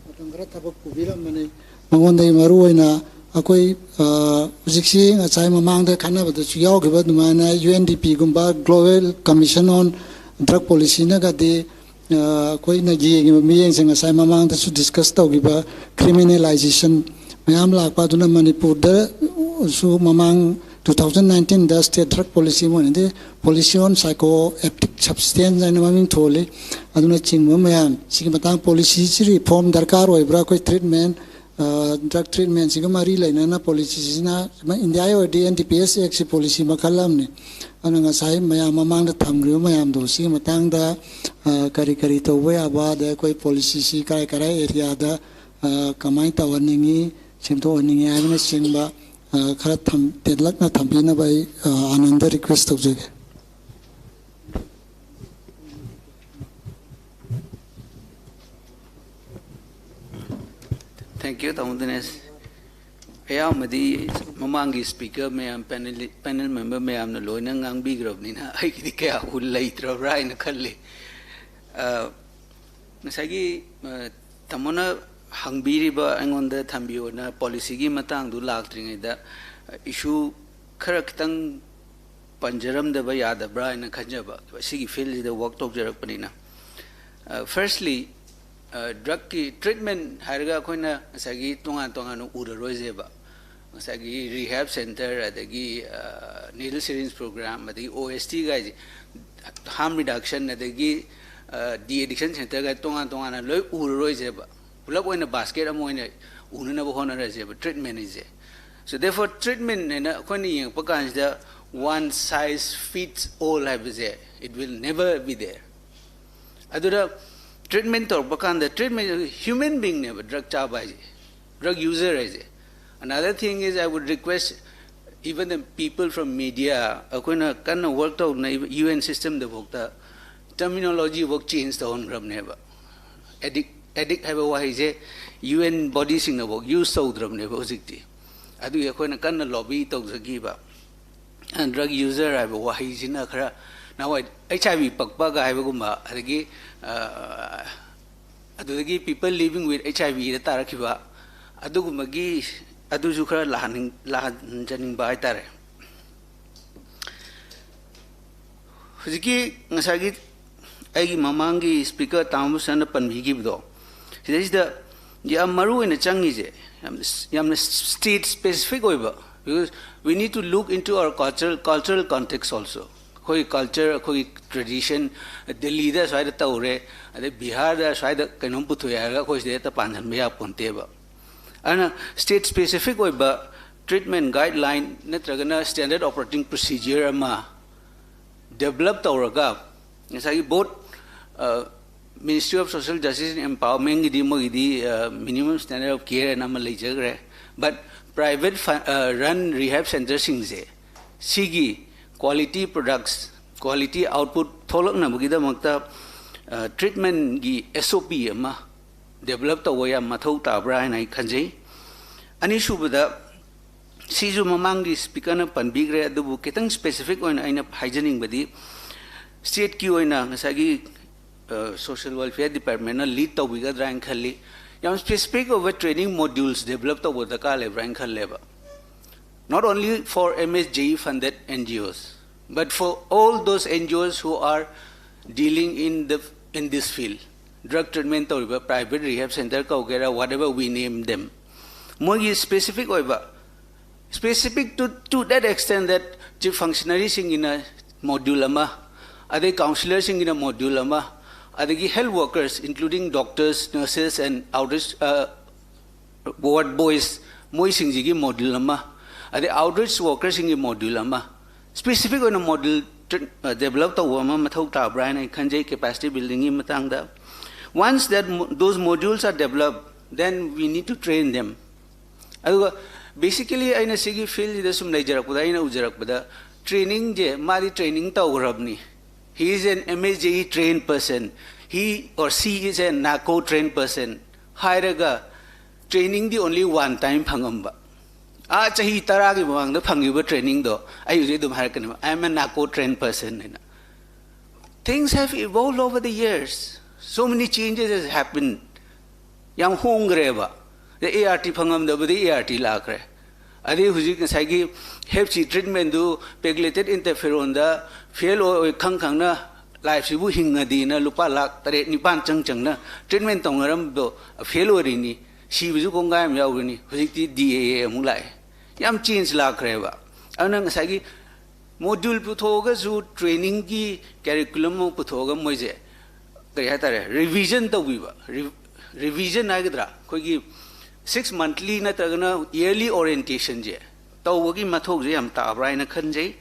ꯃꯇꯝ ꯈꯔ ꯊꯕꯛ ꯄꯨꯕꯤꯔꯝꯕꯅꯤ꯫ ꯃꯉꯣꯟꯗꯒꯤ ꯃꯔꯨ ꯑꯣꯏꯅ ꯑꯩꯈꯣꯏ, ꯑ, ꯍꯧꯖꯤꯛꯁꯤ ꯉꯁꯥꯏ ꯃꯃꯥꯡꯗ ꯈꯟꯅꯕꯗꯁꯨ ꯌꯥꯎꯈꯤꯕ ꯑꯗꯨꯃꯥꯏꯅ ꯌꯨ ꯑꯦꯟ ꯗꯤ ꯄꯤꯒꯨꯝꯕ, Global Commission on Drug Policyꯅꯒꯗꯤ, ꯑ, ꯑꯩꯈꯣꯏꯅ ꯌꯦꯡꯉꯤꯕ ꯃꯤꯠꯌꯦꯡꯁꯦ ꯉꯁꯥꯏ ꯃꯃꯥꯡꯗꯁꯨ ꯗꯤꯁꯀꯁ ꯇꯧꯈꯤꯕ criminalization ꯃꯌꯥꯝ ꯂꯥꯛꯄ ꯑꯗꯨꯅ ꯃꯅꯤꯄꯨꯔꯗꯁꯨ ꯃꯃꯥꯡ two thousand nineteenꯗ state drug policy ꯑꯃ ꯑꯣꯏꯅꯗꯤ Policy on Psychoactive Substance ꯍꯥꯏꯅ ꯃꯃꯤꯡ ꯊꯣꯜꯂꯤ꯫ ꯑꯗꯨꯅꯆꯤꯡꯕ ꯃꯌꯥꯝ ꯁꯤꯒꯤ ꯃꯇꯥꯡ ꯄꯣꯂꯤꯁꯤꯁꯤ ꯔꯤꯐꯣꯔꯝ ꯗꯔꯀꯥꯔ ꯑꯣꯏꯕ꯭ꯔꯥ? ꯑꯩꯈꯣꯏ ꯇ꯭ꯔꯤꯠꯃꯦꯟ, ꯗ꯭ꯔꯒ ꯇ꯭ꯔꯤꯠꯃꯦꯟꯁꯤꯒ ꯃꯔꯤ ꯂꯩꯅꯅ ꯄꯣꯂꯤꯁꯤꯁꯤꯅ, ꯏꯟꯗꯤꯌꯥꯒꯤ ꯑꯣꯏꯔꯗꯤ and D P S ꯑꯦꯛꯁꯤ policy ꯃꯈꯜ ꯑꯃꯅꯤ꯫ ꯑꯗꯨꯅ ꯉꯁꯥꯏ ꯃꯌꯥꯝ ꯃꯃꯥꯡꯗ ꯊꯝꯈ꯭ꯔꯤꯕ ꯃꯌꯥꯝꯗꯣ ꯁꯤꯒꯤ ꯃꯇꯥꯡꯗ, ꯑ, ꯀꯔꯤ ꯀꯔꯤ ꯇꯧꯕ ꯌꯥꯕ, ꯑꯗꯩ ꯑꯩꯈꯣꯏ ꯄꯣꯂꯤꯁꯤꯁꯤ ꯀꯔꯥꯏ ꯀꯔꯥꯏ ꯑꯦꯔꯤꯌꯥꯗ, ꯑ, ꯀꯃꯥꯏꯅ ꯇꯧꯍꯟꯅꯤꯡꯉꯤ, ꯁꯦꯝꯗꯣꯛꯍꯟꯅꯤꯡꯉꯤ ꯍꯥꯏꯕꯅꯆꯤꯡꯕ, ꯑ, ꯈꯔ ꯊꯝ-, ꯇꯦꯜꯂꯞꯅ ꯊꯝꯕꯤꯅꯕ ꯑꯩ, ꯑ, ꯑꯥꯅꯟꯗ ꯔꯤꯀ꯭ꯋꯦꯁ ꯇꯧꯖꯒꯦ꯫ Thank you, ꯇꯥꯃꯣ ꯗꯤꯅꯦꯁ꯫ ꯑꯌꯥꯝꯕꯗꯤ ꯃꯃꯥꯡꯒꯤ speaker ꯃꯌꯥꯝ, panel, panel member ꯃꯌꯥꯝꯅ ꯂꯣꯏꯅ ꯉꯥꯡꯕꯤꯈ꯭ꯔꯕꯅꯤꯅ ꯑꯩꯒꯤꯗꯤ ꯀꯌꯥ ꯎ ꯂꯩꯇ꯭ꯔꯕ꯭ꯔꯥ ꯍꯥꯏꯅ ꯈꯜꯂꯤ꯫ ꯑ, ꯉꯁꯥꯏꯒꯤ, ꯑ, ꯇꯥꯃꯣꯅ ꯍꯪꯕꯤꯔꯤꯕ, ꯑꯩꯉꯣꯟꯗ ꯊꯝꯕꯤꯌꯣꯅ policyꯒꯤ ꯃꯇꯥꯡꯗꯨ ꯂꯥꯛꯇ꯭ꯔꯤꯉꯩꯗ, ꯑ, issue ꯈꯔ ꯈꯤꯇꯪ ꯄꯟꯖꯔꯝꯗꯕ ꯌꯥꯗꯕ꯭ꯔꯥ ꯍꯥꯏꯅ ꯈꯟꯖꯕ, ꯁꯤꯒꯤ fieldꯁꯤꯗ work ꯇꯧꯖꯔꯛꯄꯅꯤꯅ꯫ ꯑ, firstly, ꯑ, drugꯀꯤ treatment ꯍꯥꯏꯔꯒ ꯑꯩꯈꯣꯏꯅ ꯉꯁꯥꯏꯒꯤ ꯇꯣꯉꯥꯟ ꯇꯣꯉꯥꯟꯅ ꯎꯔꯔꯣꯏꯁꯦꯕ꯫ ꯉꯁꯥꯏꯒꯤ rehab center, ꯑꯗꯒꯤ, ꯑ, needle syringe program, ꯑꯗꯒꯤ OST ꯒꯥꯏꯁꯦ, harm reduction, ꯑꯗꯒꯤ, ꯑ, de-addiction center ꯒꯥꯏ ꯇꯣꯉꯥꯟ ꯇꯣꯉꯥꯟꯅ ꯂꯣꯏ ꯎꯔꯔꯣꯏꯁꯦꯕ꯫ ꯄꯨꯂꯞ ꯑꯣꯏꯅ basket ꯑꯃ ꯑꯣꯏꯅ ꯎꯅꯅꯕ ꯍꯣꯠꯅꯔꯁꯦꯕ treatment ꯁꯦ꯫ So therefore, treatment ꯍꯥꯏꯅ ꯑꯩꯈꯣꯏꯅ ꯌꯦꯡꯉꯛꯄ ꯀꯥꯟꯁꯤꯗ, one size fits all ꯍꯥꯏꯕꯁꯦ, it will never be there꯫ ꯑꯗꯨꯗ treatment ꯇꯧꯔꯛꯄ ꯀꯥꯟꯗ, treatment, human beingꯅꯦꯕ drug ꯆꯥꯕ ꯍꯥꯏꯁꯦ, drug user ꯍꯥꯏꯁꯦ꯫ Another thing is, I would request even the people from media, ꯑꯩꯈꯣꯏꯅ ꯀꯟꯅ work ꯇꯧꯅꯔꯤꯕ UN systemꯗꯐꯥꯎꯗ terminology ꯐꯥꯎ change ꯇꯧꯍꯟꯈ꯭ꯔꯕꯅꯦꯕ꯫ Addict, addict ꯍꯥꯏꯕ ꯋꯥꯍꯩꯁꯦ UN bodyꯁꯤꯡꯅꯐꯥꯎ use ꯇꯧꯗ꯭ꯔꯕꯅꯦꯕ ꯍꯧꯖꯤꯛꯇꯤ꯫ ꯑꯗꯨꯒꯤ ꯑꯩꯈꯣꯏꯅ ꯀꯟꯅ lobby ꯇꯧꯖꯈꯤꯕ꯫ Drug user ꯍꯥꯏꯕ ꯋꯥꯍꯩꯁꯤꯅ ꯈꯔ, ꯅꯍꯥꯟꯋꯥꯏ HIV ꯄꯛꯄꯒ ꯍꯥꯏꯕꯒꯨꯝꯕ, ꯑꯗꯒꯤ, ꯑ, ꯑꯗꯨꯗꯒꯤ people living with HIV ꯗ ꯇꯥꯔꯛꯈꯤꯕ, ꯑꯗꯨꯒꯨꯝꯕꯒꯤ, ꯑꯗꯨꯁꯨ ꯈꯔ ꯂꯥꯛꯍꯟꯅꯤꯡ-, ꯂꯥꯛꯍꯟꯖꯅꯤꯡꯕ ꯍꯥꯏꯇꯥꯔꯦ꯫ ꯍꯧꯖꯤꯛꯀꯤ ꯉꯁꯥꯏꯒꯤ ꯑꯩꯒꯤ ꯃꯃꯥꯡꯒꯤ speaker ꯇꯥꯃꯣ ꯁꯅ ꯄꯟꯕꯤꯈꯤꯕꯗꯣ, ꯁꯤꯗꯩꯁꯤꯗ ꯌꯥꯝ ꯃꯔꯨ ꯑꯣꯏꯅ ꯆꯪꯉꯤꯁꯦ, ꯌꯥꯝ, ꯌꯥꯝꯅ state specific ꯑꯣꯏꯕ, because we need to look into our cultural, cultural context also. ꯑꯩꯈꯣꯏꯒꯤ culture, ꯑꯩꯈꯣꯏꯒꯤ tradition, ꯗꯦꯜꯂꯤꯗ ꯁ꯭ꯋꯥꯏꯗ ꯇꯧꯔꯦ, ꯑꯗꯩ ꯕꯤꯍꯥꯔꯗ ꯁ꯭ꯋꯥꯏꯗ ꯀꯩꯅꯣꯝ ꯄꯨꯊꯣꯛꯑꯦ ꯍꯥꯏꯔꯒ ꯑꯩꯈꯣꯏ ꯁꯤꯗ ꯍꯦꯛꯇ ꯄꯥꯟꯁꯤꯟꯕ ꯌꯥꯄꯣꯟꯇꯦꯕ꯫ ꯑꯗꯨꯅ state specific ꯑꯣꯏꯕ treatment guideline ꯅꯠꯇ꯭ꯔꯒꯅ standard operating procedure ꯑꯃ develop ꯇꯧꯔꯒ, ꯉꯁꯥꯏꯒꯤ both, ꯑ, Ministry of Social Justice and Empowerment ꯒꯤꯗꯤ ꯃꯣꯏꯒꯤꯗꯤ, ꯑ, minimum standard of care ꯍꯥꯏꯅ ꯑꯃ ꯂꯩꯖꯈ꯭ꯔꯦ, but private ꯐ-, ꯑ, run rehab center ꯁꯤꯡꯁꯦ, ꯁꯤꯒꯤ quality products, quality output ꯊꯣꯛꯂꯛꯅꯕꯒꯤꯗꯃꯛꯇ, ꯑ, treatment ꯒꯤ SOP ꯑꯃ ꯗꯦꯕꯂꯞ ꯇꯧꯕ ꯌꯥꯝ ꯃꯊꯧ ꯇꯥꯕ꯭ꯔꯥ ꯍꯥꯏꯅ ꯑꯩ ꯈꯟꯖꯩ꯫ ꯑꯅꯤꯁꯨꯕꯗ, ꯁꯤꯁꯨ ꯃꯃꯥꯡꯒꯤ ꯁ꯭ꯄꯤꯀꯔꯅ ꯄꯟꯕꯤꯈ꯭ꯔꯦ, ꯑꯗꯨꯕꯨ ꯈꯤꯇꯪ ꯁ꯭ꯄꯦꯁꯤꯐꯤꯛ ꯑꯣꯏꯅ ꯑꯩꯅ ꯍꯥꯏꯖꯅꯤꯡꯕꯗꯤ, ꯁ꯭ꯇꯦꯠꯀꯤ ꯑꯣꯏꯅ ꯉꯁꯥꯏꯒꯤ ꯁꯣꯁꯤꯌꯦꯜ ꯋꯦꯜꯐꯤꯌꯔ ꯗꯤꯄꯥꯔꯠꯃꯦꯟꯅ ꯂꯤꯗ ꯇꯧꯕꯤꯒꯗ꯭ꯔꯥ ꯍꯥꯏꯅ ꯈꯜꯂꯤ꯫ ꯌꯥꯝ ꯁ꯭ꯄꯦꯁꯤꯐꯤꯛ ꯑꯣꯏꯕ ꯇ꯭ꯔꯦꯅꯤꯡ ꯃꯣꯗ꯭ꯌꯨꯜꯁ ꯗꯦꯕꯂꯞ ꯇꯧꯕ ꯗꯔꯀꯥꯔ ꯂꯩꯕ꯭ꯔꯥ ꯍꯥꯏꯅ ꯈꯜꯂꯦꯕ꯫ Not only for M S J E funded N G Os, but for all those N G Os who are dealing in the, in this field, drug treatment ꯇꯧꯔꯤꯕ private rehab center ꯀꯧꯒꯦꯔꯥ, whatever we name them, ꯃꯣꯏꯒꯤ specific ꯑꯣꯏꯕ, specific to, to that extent that chief functionaryꯁꯤꯡꯒꯤꯅ ꯃꯣꯗ꯭ꯌꯨꯜ ꯑꯃ, ꯑꯗꯩ ꯀꯥꯎꯟꯁꯤꯂꯔꯁꯤꯡꯒꯤꯅ ꯃꯣꯗ꯭ꯌꯨꯜ ꯑꯃ, ꯑꯗꯒꯤ health workers including doctors, nurses and outreach, uh, ward boys, ꯃꯣꯏꯁꯤꯡꯁꯤꯒꯤ ꯃꯣꯗ꯭ꯌꯨꯜ ꯑꯃ, ꯑꯗꯩ outreach ꯋꯥꯔꯀꯔꯁꯤꯡꯒꯤ ꯃꯣꯗ꯭ꯌꯨꯜ ꯑꯃ, ꯁ꯭ꯄꯦꯁꯤꯐꯤꯛ ꯑꯣꯏꯅ ꯃꯣꯗ꯭ꯌꯨꯜ ꯗꯦꯕꯂꯞ ꯇꯧꯕ ꯑꯃ ꯃꯊꯧ ꯇꯥꯕ꯭ꯔꯥ ꯍꯥꯏꯅ ꯑꯩ ꯈꯟꯖꯩ, ꯀꯦꯄꯥꯁꯤꯇꯤ ꯕꯤꯜꯗꯤꯡꯒꯤ ꯃꯇꯥꯡꯗ꯫ Once that mo- those modules are developed, then we need to train them. ꯑꯗꯨꯒ basically ꯑꯩꯅ ꯁꯤꯒꯤ ꯐꯤꯜꯁꯤꯗ ꯁꯨꯝ ꯂꯩꯖꯔꯛꯄꯗ, ꯑꯩꯅ ꯎꯖꯔꯛꯄꯗ, ꯇ꯭ꯔꯦꯅꯤꯡꯁꯦ, ꯃꯥꯗꯤ training ꯇꯧꯈ꯭ꯔꯕꯅꯤ, he is an M S J E trained person, he or she is a NACO trained person ꯍꯥꯏꯔꯒ, ꯇ꯭ꯔꯦꯅꯤꯡꯗꯤ only one time ꯐꯪꯉꯝꯕ, ꯑꯥ ꯆꯍꯤ ꯇꯔꯥꯒꯤ ꯃꯃꯥꯡꯗ ꯐꯪꯈꯤꯕ ꯇ꯭ꯔꯦꯅꯤꯡꯗꯣ ꯑꯩ ꯍꯧꯖꯤꯛ ꯑꯗꯨꯝ ꯍꯥꯏꯔꯛꯀꯅꯦꯕ, "I am a NACO trained person" ꯍꯥꯏꯅ꯫ Things have evolved over the years. So many changes has happened. ꯌꯥꯝ ꯍꯣꯡꯈ꯭ꯔꯦꯕ꯫ ꯑꯗꯩ A R T ꯐꯪꯉꯝꯗꯕꯗꯤ A R T ꯂꯥꯛꯈ꯭ꯔꯦ꯫ ꯑꯗꯩ ꯍꯧꯖꯤꯛ ꯉꯁꯥꯏꯒꯤ hep C treatmentꯗꯨ pegylated interferonꯗ ꯐꯦꯜ ꯑꯣꯏ ꯑꯣꯏ ꯈꯪ ꯈꯪꯅ ꯂꯥꯏꯐꯁꯤꯕꯨ ꯍꯤꯡꯉꯗꯤꯅ ꯂꯨꯄꯥ ꯂꯥꯈ ꯇꯔꯦꯠ ꯅꯤꯄꯥꯟ ꯆꯪ ꯆꯪꯅ treatment ꯇꯧꯅꯔꯝꯕꯗꯣ ꯐꯦꯜ ꯑꯣꯏꯔꯤꯅꯤ, ꯁꯤꯕꯁꯨ ꯀꯣꯡꯒꯥꯏ ꯑꯃ ꯌꯥꯎꯔꯤꯅꯤ꯫ ꯍꯧꯖꯤꯛꯇꯤ D A A ꯑꯃꯨꯛ ꯂꯥꯛꯑꯦ꯫ ꯌꯥꯝ ꯆꯦꯟꯖ ꯂꯥꯛꯈ꯭ꯔꯦꯕ꯫ ꯑꯗꯨꯅ ꯉꯁꯥꯏꯒꯤ ꯃꯣꯗ꯭ꯌꯨꯜ ꯄꯨꯊꯣꯛꯑꯒꯁꯨ ꯇ꯭ꯔꯦꯅꯤꯡꯒꯤ ꯀꯦꯔꯤꯀꯨꯂꯝ ꯑꯃ ꯄꯨꯊꯣꯛꯑꯒ ꯃꯣꯏꯁꯦ ꯀꯔꯤ ꯍꯥꯏꯇꯥꯔꯦ, ꯔꯤꯚꯤꯖꯟ ꯇꯧꯕꯤꯕ꯫ ꯔꯤ- ꯔꯤꯚꯤꯖꯟ ꯍꯥꯏꯒꯗ꯭ꯔꯥ, ꯑꯩꯈꯣꯏꯒꯤ ꯁꯤꯛꯁ ꯃꯟꯊꯂꯤ ꯅꯠꯇ꯭ꯔꯒꯅ ꯏꯌꯔꯂꯤ ꯑꯣꯔꯤꯌꯦꯟꯇꯦꯁꯟꯁꯦ ꯇꯧꯕꯒꯤ ꯃꯊꯧꯁꯦ ꯌꯥꯝ ꯇꯥꯕ꯭ꯔꯥ ꯍꯥꯏꯅ ꯈꯟꯖꯩ꯫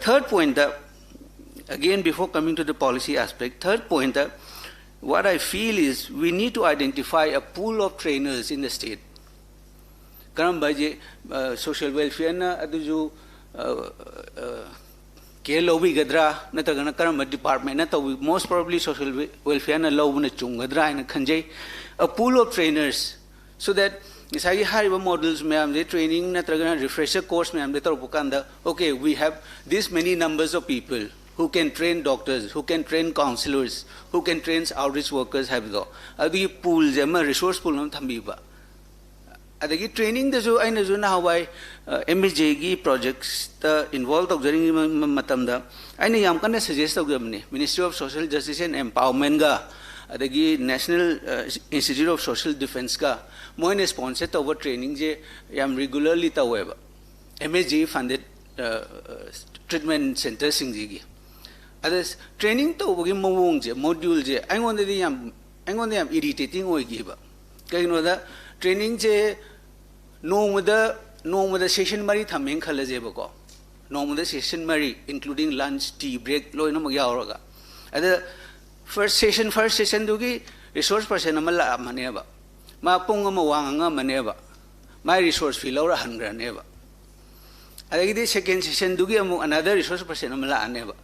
ꯊꯔꯗ ꯄꯣꯏꯟꯠꯇ, again before coming to the policy aspect, third point, uh, what I feel is we need to identify a pool of trainers in the state. ꯀꯔꯝꯕ ꯍꯥꯏꯁꯦ, ꯁꯣꯁꯤꯌꯦꯜ ꯋꯦꯜꯐꯤꯌꯔꯅ ꯑꯗꯨꯁꯨ, ꯑ, ꯑ, ꯀꯦꯌꯔ ꯂꯧꯕꯤꯒꯗ꯭ꯔꯥ, ꯅꯠꯇ꯭ꯔꯒꯅ ꯀꯔꯝꯕ ꯗꯤꯄꯥꯔꯠꯃꯦꯟꯅ ꯇꯧꯕꯤ? Most probably social welfareꯅ ꯂꯧꯕꯅ ꯆꯨꯝꯒꯗ꯭ꯔꯥ ꯍꯥꯏꯅ ꯈꯟꯖꯩ꯫ A pool of trainers, so that ꯉꯁꯥꯏꯒꯤ ꯍꯥꯏꯔꯤꯕ ꯃꯣꯗꯦꯜꯁ ꯃꯌꯥꯝꯁꯦ, ꯇ꯭ꯔꯦꯅꯤꯡ ꯅꯠꯇ꯭ꯔꯒꯅ ꯔꯤꯐ꯭ꯔꯦꯁꯔ ꯀꯣꯔꯁ ꯃꯌꯥꯝꯁꯦ ꯇꯧꯔꯛꯄ ꯀꯥꯟꯗ, okay, we have this many numbers of people who can train doctors, who can train counsellors, who can train outreach workers ꯍꯥꯏꯕꯗꯣ, ꯑꯗꯨꯒꯤ ꯄꯨꯜꯁꯦ ꯑꯃ, ꯔꯤꯁꯣꯔꯁ ꯄꯨꯜ ꯑꯃ ꯊꯝꯕꯤꯕ꯫ ꯑꯗꯒꯤ ꯇ꯭ꯔꯦꯅꯤꯡꯗꯁꯨ ꯑꯩꯅꯁꯨ ꯅꯍꯥꯟꯋꯥꯏ ꯑꯦꯝ ꯑꯦꯁ ꯖꯦꯒꯤ ꯄ꯭ꯔꯣꯖꯦꯛꯁꯇ ꯏꯟꯚꯣꯜꯕ ꯇꯧꯖꯔꯤꯉꯩ ꯃ- ꯃꯇꯝꯗ ꯑꯩꯅ ꯌꯥꯝ ꯀꯟꯅ ꯁꯖꯦꯁ ꯇꯧꯖꯕꯅꯤ, Ministry of Social Justice and Empowermentꯒ ꯑꯗꯒꯤ National Institute of Social Defenceꯀ, ꯃꯣꯏꯅ ꯁ꯭ꯄꯣꯟꯁꯔ ꯇꯧꯕ ꯇ꯭ꯔꯦꯅꯤꯡꯁꯦ ꯌꯥꯝ ꯔꯤꯒꯨꯂꯔꯂꯤ ꯇꯧꯋꯦꯕ, ꯑꯦꯝ ꯑꯦꯁ ꯖꯤ ꯐꯟꯗꯦꯗ ꯇ꯭ꯔꯤꯠꯃꯦꯟ ꯁꯦꯟꯇꯔꯁꯤꯡꯁꯤꯒꯤ꯫ ꯑꯗ ꯇ꯭ꯔꯦꯅꯤꯡ ꯇꯧꯕꯒꯤ ꯃꯑꯣꯡꯁꯦ, ꯃꯣꯗ꯭ꯌꯨꯜꯁꯦ ꯑꯩꯉꯣꯟꯗꯗꯤ ꯌꯥꯝ, ꯑꯩꯉꯣꯟꯗ ꯌꯥꯝ ꯏꯔꯤꯇꯦꯇꯤꯡ ꯑꯣꯏꯈꯤꯕ꯫ ꯀꯩꯒꯤꯅꯣꯗ, ꯇ꯭ꯔꯦꯅꯤꯡꯁꯦ ꯅꯣꯡꯃꯗ, ꯅꯣꯡꯃꯗ ꯁꯦꯁꯟ ꯃꯔꯤ ꯊꯝꯃꯦꯅ ꯈꯜꯂꯁꯦꯕꯀꯣ, ꯅꯣꯡꯃꯗ ꯁꯦꯁꯟ ꯃꯔꯤ, including lunch, tea break ꯂꯣꯏꯅꯃꯛ ꯌꯥꯎꯔꯒ꯫ ꯑꯗ ꯐꯥꯔꯁ ꯁꯦꯁꯟ, ꯐꯥꯔꯁ ꯁꯦꯁꯟꯗꯨꯒꯤ ꯔꯤꯁꯣꯔꯁ ꯄꯔꯁꯟ ꯑꯃ ꯂꯥꯛꯑꯝꯃꯅꯦꯕ, ꯃꯥ ꯄꯨꯡ ꯑꯃ ꯋꯥ ꯉꯥꯡꯉꯝꯃꯅꯦꯕ, ꯃꯥꯏ ꯔꯤꯁꯣꯔꯁ ꯐꯤ ꯂꯧꯔ ꯍꯟꯈ꯭ꯔꯅꯦꯕ꯫ ꯑꯗꯒꯤꯗꯤ ꯁꯦꯀꯦꯟ ꯁꯦꯁꯟꯗꯨꯒꯤ ꯑꯃꯨꯛ another resource person ꯑꯃ ꯂꯥꯛꯑꯅꯦꯕ,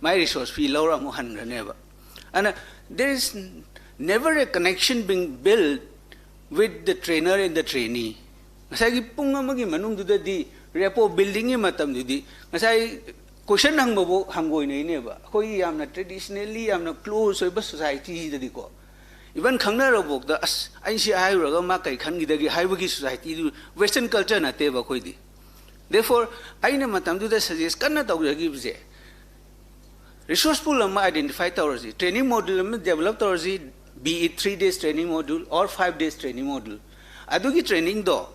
ꯃꯥꯏ ꯔꯤꯁꯣꯔꯁ ꯐꯤ ꯂꯧꯔ ꯑꯃꯨꯛ ꯍꯟꯈ꯭ꯔꯅꯦꯕ꯫ ꯑꯗꯨꯅ there is never a connection being built with the trainer and the trainee. ꯉꯁꯥꯏꯒꯤ ꯄꯨꯡ ꯑꯃꯒꯤ ꯃꯅꯨꯡꯗꯨꯗꯗꯤ ꯔꯦꯄꯣ ꯕꯤꯜꯗꯤꯡꯒꯤ ꯃꯇꯝꯗꯨꯗꯤ ꯉꯁꯥꯏ ꯀꯣꯏꯁꯟ ꯍꯪꯕꯕꯨ ꯍꯪꯒꯣꯏꯅꯩꯅꯦꯕ꯫ ꯑꯩꯈꯣꯏꯒꯤ ꯌꯥꯝꯅ ꯇ꯭ꯔꯦꯗꯤꯁꯅꯦꯜꯂꯤ ꯌꯥꯝꯅ ꯀ꯭ꯂꯣꯖ ꯑꯣꯏꯕ ꯁꯣꯁꯥꯏꯇꯤꯁꯤꯗꯗꯤꯀꯣ, ꯏꯚꯟ ꯈꯪꯅꯔꯕꯐꯥꯎꯗ "ꯑꯁ, ꯑꯩ ꯁꯤ ꯍꯥꯏꯔꯨꯔꯒ ꯃꯥ ꯀꯩ ꯈꯟꯈꯤꯗꯒꯦ" ꯍꯥꯏꯕꯒꯤ ꯁꯣꯁꯥꯏꯇꯤꯗꯨ, ꯋꯦꯁꯇꯔꯟ ꯀꯜꯆꯔ ꯅꯠꯇꯦꯕ ꯑꯩꯈꯣꯏꯗꯤ꯫ Therefore, ꯑꯩꯅ ꯃꯇꯝꯗꯨꯗ ꯁꯖꯦꯁ ꯀꯟꯅ ꯇꯧꯖꯈꯤꯕꯁꯦ, ꯔꯤꯁꯣꯔꯁ ꯄꯨꯜ ꯑꯃ ꯑꯥꯏꯗꯦꯟꯇꯤꯐꯥꯏ ꯇꯧꯔꯁꯤ, ꯇ꯭ꯔꯦꯅꯤꯡ ꯃꯣꯗ꯭ꯌꯨꯜ ꯑꯃ ꯗꯦꯕꯂꯞ ꯇꯧꯔꯁꯤ, be it three days training module or five days training module꯫ ꯑꯗꯨꯒꯤ ꯇ꯭ꯔꯦꯅꯤꯡꯗꯣ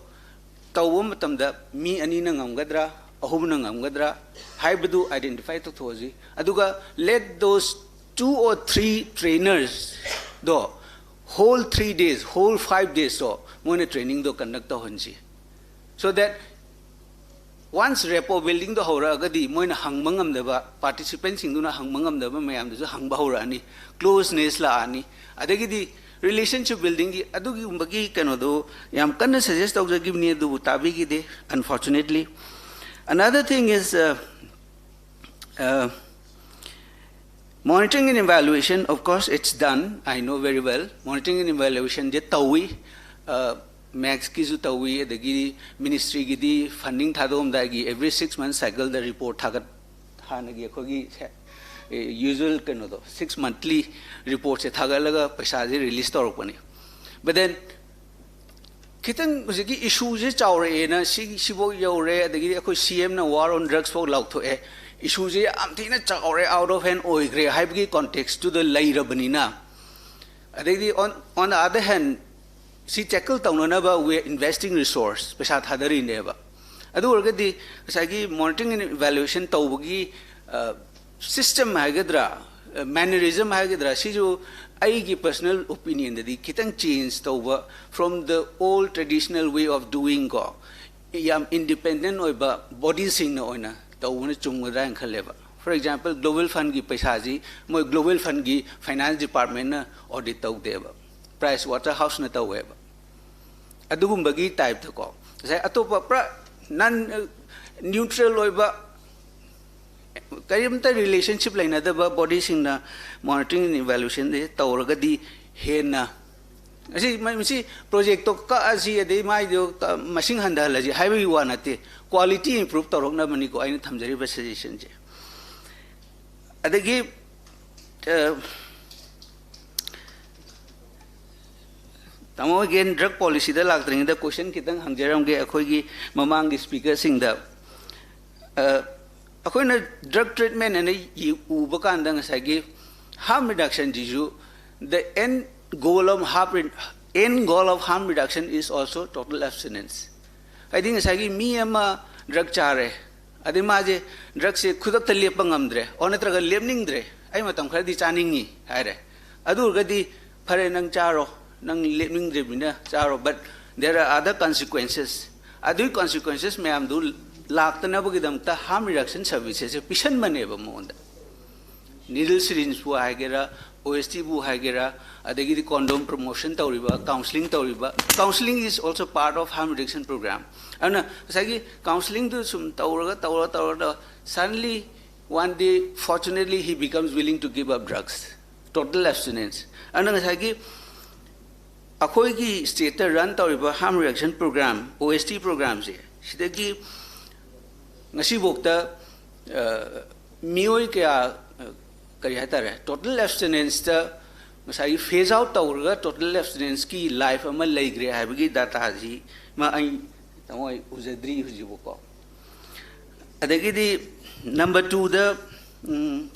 ꯇꯧꯕ ꯃꯇꯝꯗ ꯃꯤ ꯑꯅꯤꯅ ꯉꯝꯒꯗ꯭ꯔꯥ, ꯑꯍꯨꯝꯅ ꯉꯝꯒꯗ꯭ꯔꯥ ꯍꯥꯏꯕꯗꯨ ꯑꯥꯏꯗꯦꯟꯇꯤꯐꯥꯏ ꯇꯧꯊꯣꯛꯑꯁꯤ꯫ ꯑꯗꯨꯒ let those two or three trainers ꯗꯣ whole three days, whole five days ꯇꯣ ꯃꯣꯏꯅ ꯇ꯭ꯔꯦꯅꯤꯡꯗꯣ ꯀꯟꯗꯛ ꯇꯧꯍꯟꯁꯤ꯫ So that once ꯔꯦꯄꯣ ꯕꯤꯜꯗꯤꯡꯗꯣ ꯍꯧꯔꯛꯑꯒꯗꯤ ꯃꯣꯏꯅ ꯍꯪꯕ ꯉꯝꯗꯕ, ꯄꯥꯔꯇꯤꯁꯤꯄꯦꯟꯁꯤꯡꯗꯨꯅ ꯍꯪꯕ ꯉꯝꯗꯕ ꯃꯌꯥꯝꯗꯨꯁꯨ ꯍꯪꯕ ꯍꯧꯔꯛꯑꯅꯤ, ꯀ꯭ꯂꯣꯖꯅꯦꯁ ꯂꯥꯛꯑꯅꯤ꯫ ꯑꯗꯒꯤꯗꯤ ꯔꯤꯂꯦꯁꯟꯁꯤꯞ ꯕꯤꯜꯗꯤꯡꯒꯤ ꯑꯗꯨꯒꯨꯝꯕꯒꯤ ꯀꯩꯅꯣꯗꯨ ꯌꯥꯝ ꯀꯟꯅ ꯁꯖꯦꯁ ꯇꯧꯖꯈꯤꯕꯅꯤ, ꯑꯗꯨꯕꯨ ꯇꯥꯕꯤꯈꯤꯗꯦ, unfortunately꯫ Another thing is, uh, Uh, monitoring and evaluation, of course, it's done. I know very well. Monitoring and evaluation ꯁꯦ ꯇꯧꯏ꯫ ꯃꯦꯛꯁꯀꯤꯁꯨ ꯇꯧꯏ, ꯑꯗꯒꯤ ꯃꯤꯅꯤꯁꯇ꯭ꯔꯤꯒꯤꯗꯤ ꯐꯟꯗꯤꯡ ꯊꯥꯗꯣꯛꯑꯝꯗꯥꯏꯒꯤ every six month cycle ꯗ ꯔꯤꯄꯣꯔꯠ ꯊꯥꯒꯠ ꯍꯥꯟꯅꯒꯤ ꯑꯩꯈꯣꯏꯒꯤ ꯁꯦ- ꯌꯨꯖ꯭ꯋꯦꯜ ꯀꯩꯅꯣꯗꯣ, ꯁꯤꯛꯁ ꯃꯟꯠꯂꯤ ꯔꯤꯄꯣꯔꯠꯁꯦ ꯊꯥꯒꯠꯂꯒ ꯄꯩꯁꯥꯁꯦ ꯔꯤꯂꯤꯁ ꯇꯧꯔꯛꯄꯅꯤ꯫ But then ꯈꯤꯇꯪ ꯍꯧꯖꯤꯛꯀꯤ ꯏꯁꯨꯁꯦ ꯆꯥꯎꯔꯛꯑꯦꯅ ꯁꯤ ꯁꯤꯐꯥꯎ ꯌꯧꯔꯦ, ꯑꯗꯒꯤꯗꯤ ꯑꯩꯈꯣꯏ ꯁꯤ ꯑꯦꯝꯅ war on drugs ꯐꯥꯎ ꯂꯥꯎꯊꯣꯛꯑꯦ꯫ ꯏꯁꯨꯁꯦ ꯌꯥꯝ ꯊꯤꯅ ꯆꯥꯎꯔꯦ, out of hand ꯑꯣꯏꯈ꯭ꯔꯦ ꯍꯥꯏꯕꯒꯤ ꯀꯣꯟꯇꯦꯛꯁꯇꯨꯗ ꯂꯩꯔꯕꯅꯤꯅ, ꯑꯗꯩꯗꯤ on on the other hand ꯁꯤ ꯇꯦꯀꯜ ꯇꯧꯅꯅꯕ we are investing resource, ꯄꯩꯁꯥ ꯊꯥꯗꯔꯤꯅꯦꯕ꯫ ꯑꯗꯨ ꯑꯣꯏꯔꯒꯗꯤ ꯉꯁꯥꯏꯒꯤ monitoring and evaluation ꯇꯧꯕꯒꯤ ꯁꯤꯁꯇꯦꯝ ꯍꯥꯏꯒꯗ꯭ꯔꯥ, ꯃꯦꯅꯔꯤꯖꯝ ꯍꯥꯏꯒꯗ꯭ꯔꯥ, ꯁꯤꯁꯨ ꯑꯩꯒꯤ ꯄꯔꯁꯅꯦꯜ ꯑꯣꯄꯤꯅꯤꯌꯟꯗꯗꯤ ꯈꯤꯇꯪ ꯆꯦꯟꯖ ꯇꯧꯕ from the old traditional way of doing ꯀꯣ, ꯌꯥꯝ ꯏꯟꯗꯤꯄꯦꯟꯗꯦꯟ ꯑꯣꯏꯕ ꯕꯣꯗꯤꯁꯤꯡꯅ ꯑꯣꯏꯅ ꯇꯧꯕꯅ ꯆꯨꯝꯒꯗ꯭ꯔꯥ ꯍꯥꯏꯅ ꯈꯜꯂꯦꯕ꯫ For example, global fund ꯀꯤ ꯄꯩꯁꯥꯁꯤ ꯃꯣꯏ global fund ꯀꯤ ꯐꯥꯏꯅꯥꯟꯁ ꯗꯤꯄꯥꯔꯠꯃꯦꯟꯅ ꯑꯣꯗꯤꯠ ꯇꯧꯗꯦꯕ, ꯄ꯭ꯔꯥꯏꯁ ꯋꯥꯇꯔ ꯍꯥꯎꯁꯅ ꯇꯧꯋꯦꯕ꯫ ꯑꯗꯨꯒꯨꯝꯕꯒꯤ ꯇꯥꯏꯞꯇꯀꯣ, ꯉꯁꯥꯏ ꯑꯇꯣꯞꯄ ꯄꯨꯔꯥ ꯅꯟ ꯅ꯭ꯌꯨꯇ꯭ꯔꯦꯜ ꯑꯣꯏꯕ, ꯀꯔꯤꯝꯇ ꯔꯤꯂꯦꯁꯟꯁꯤꯞ ꯂꯩꯅꯗꯕ ꯕꯣꯗꯤꯁꯤꯡꯅ ꯃꯣꯅꯤꯇꯔꯤꯡ ꯑꯦꯟ ꯏꯚꯥꯂꯨꯌꯦꯁꯟꯁꯦ ꯇꯧꯔꯒꯗꯤ ꯍꯦꯟꯅ, ꯑꯁꯤ ꯃ- ꯃꯁꯤ ꯄ꯭ꯔꯣꯖꯦꯛꯇꯣ ꯀꯛꯑꯁꯤ, ꯑꯗꯩ ꯃꯥꯏꯗꯣ ꯀ- ꯃꯁꯤꯡ ꯍꯟꯊꯍꯜꯂꯁꯤ ꯍꯥꯏꯕꯒꯤ ꯋꯥ ꯅꯠꯇꯦ, ꯀ꯭ꯋꯥꯂꯤꯇꯤ ꯏꯝꯄ꯭ꯔꯨꯞ ꯇꯧꯔꯛꯅꯕꯅꯤꯀꯣ ꯑꯩꯅ ꯊꯝꯖꯔꯤꯕ ꯁꯖꯦꯁꯟꯁꯦ꯫ ꯑꯗꯒꯤ ꯑ, ꯇꯥꯃꯣ, ꯑꯦꯒꯦꯟ ꯗ꯭ꯔꯒ ꯄꯣꯂꯤꯁꯤꯗ ꯂꯥꯛꯇ꯭ꯔꯤꯉꯩꯗ ꯀꯣꯏꯁꯟ ꯈꯤꯇꯪ ꯍꯪꯖꯔꯝꯒꯦ ꯑꯩꯈꯣꯏꯒꯤ ꯃꯃꯥꯡꯒꯤ ꯁ꯭ꯄꯤꯀꯔꯁꯤꯡꯗ꯫ ꯑ, ꯑꯩꯈꯣꯏꯅ ꯗ꯭ꯔꯒ ꯇ꯭ꯔꯤꯠꯃꯦꯟ ꯑꯅ ꯌꯦ- ꯎꯕ ꯀꯥꯟꯗ ꯉꯁꯥꯏꯒꯤ ꯍꯥꯔꯝ ꯔꯤꯗꯛꯁꯟꯁꯤꯁꯨ, the end goal of harm re- end goal of harm reduction is also total abstinence. ꯍꯥꯏꯗꯤ ꯉꯁꯥꯏꯒꯤ ꯃꯤ ꯑꯃ ꯗ꯭ꯔꯒ ꯆꯥꯔꯦ, ꯑꯗꯩ ꯃꯥꯁꯦ ꯗ꯭ꯔꯒꯁꯦ ꯈꯨꯗꯛꯇ ꯂꯦꯞꯄ ꯉꯝꯗ꯭ꯔꯦ, ꯑꯣ ꯅꯠꯇ꯭ꯔꯒ ꯂꯦꯞꯅꯤꯡꯗ꯭ꯔꯦ, ꯑꯩ ꯃꯇꯝ ꯈꯔꯗꯤ ꯆꯥꯅꯤꯡꯉꯤ ꯍꯥꯏꯔꯦ꯫ ꯑꯗꯨ ꯑꯣꯏꯔꯒꯗꯤ ꯐꯔꯦ, ꯅꯪ ꯆꯥꯔꯣ, ꯅꯪ ꯂꯦꯞꯅꯤꯡꯗ꯭ꯔꯤꯕꯅꯤꯅ ꯆꯥꯔꯣ, but there are other consequences. ꯑꯗꯨꯒꯤ ꯀꯣꯟꯁꯤꯀ꯭ꯋꯦꯟꯁꯦꯁ ꯃꯌꯥꯝꯗꯨ ꯂꯥꯛꯇꯅꯕꯒꯤꯗꯃꯛꯇ ꯍꯥꯔꯝ ꯔꯤꯗꯛꯁꯟ ꯁꯔꯚꯤꯁꯦꯁꯁꯦ ꯄꯤꯁꯟꯕꯅꯦꯕ ꯃꯉꯣꯟꯗ꯫ ꯅꯤꯗꯜ ꯁꯤꯔꯤꯟꯖꯄꯨ ꯍꯥꯏꯒꯦꯔꯥ, ꯑꯣ ꯑꯦꯁ ꯇꯤꯕꯨ ꯍꯥꯏꯒꯦꯔꯥ, ꯑꯗꯒꯤꯗꯤ ꯀꯣꯟꯗꯣꯝ ꯄ꯭ꯔꯣꯃꯣꯁꯟ ꯇꯧꯔꯤꯕ, ꯀꯥꯎꯟꯁꯤꯂꯤꯡ ꯇꯧꯔꯤꯕ, counselling is also part of harm reduction program. ꯑꯗꯨꯅ ꯉꯁꯥꯏꯒꯤ ꯀꯥꯎꯟꯁꯤꯂꯤꯡꯗꯨ ꯁꯨꯝ ꯇꯧꯔꯒ ꯇꯧꯔ ꯇꯧꯔꯒ suddenly One day, fortunately, he becomes willing to give up drugs. Total abstinence. ꯑꯗꯨꯅ ꯉꯁꯥꯏꯒꯤ ꯑꯩꯈꯣꯏꯒꯤ ꯁ꯭ꯇꯦꯠꯇ ꯔꯟ ꯇꯧꯔꯤꯕ harm reduction program, O S T programꯁꯦ, ꯁꯤꯗꯒꯤ ꯉꯁꯤꯐꯥꯎꯗ ꯃꯤꯑꯣꯏ ꯀꯌꯥ, ꯀꯔꯤ ꯍꯥꯏꯇꯥꯔꯦ, total abstinenceꯇ ꯉꯁꯥꯏꯒꯤ phase out ꯇꯧꯔꯒ total abstinenceꯀꯤ life ꯑꯃ ꯂꯩꯈ꯭ꯔꯦ ꯍꯥꯏꯕꯒꯤ dataꯁꯤ ꯃꯥ ꯑꯩ ꯇꯥꯃꯣ ꯑꯩ ꯎꯖꯗ꯭ꯔꯤ ꯍꯧꯖꯤꯛꯐꯥꯎꯀꯣ꯫ ꯑꯗꯒꯤꯗꯤ number twoꯗ,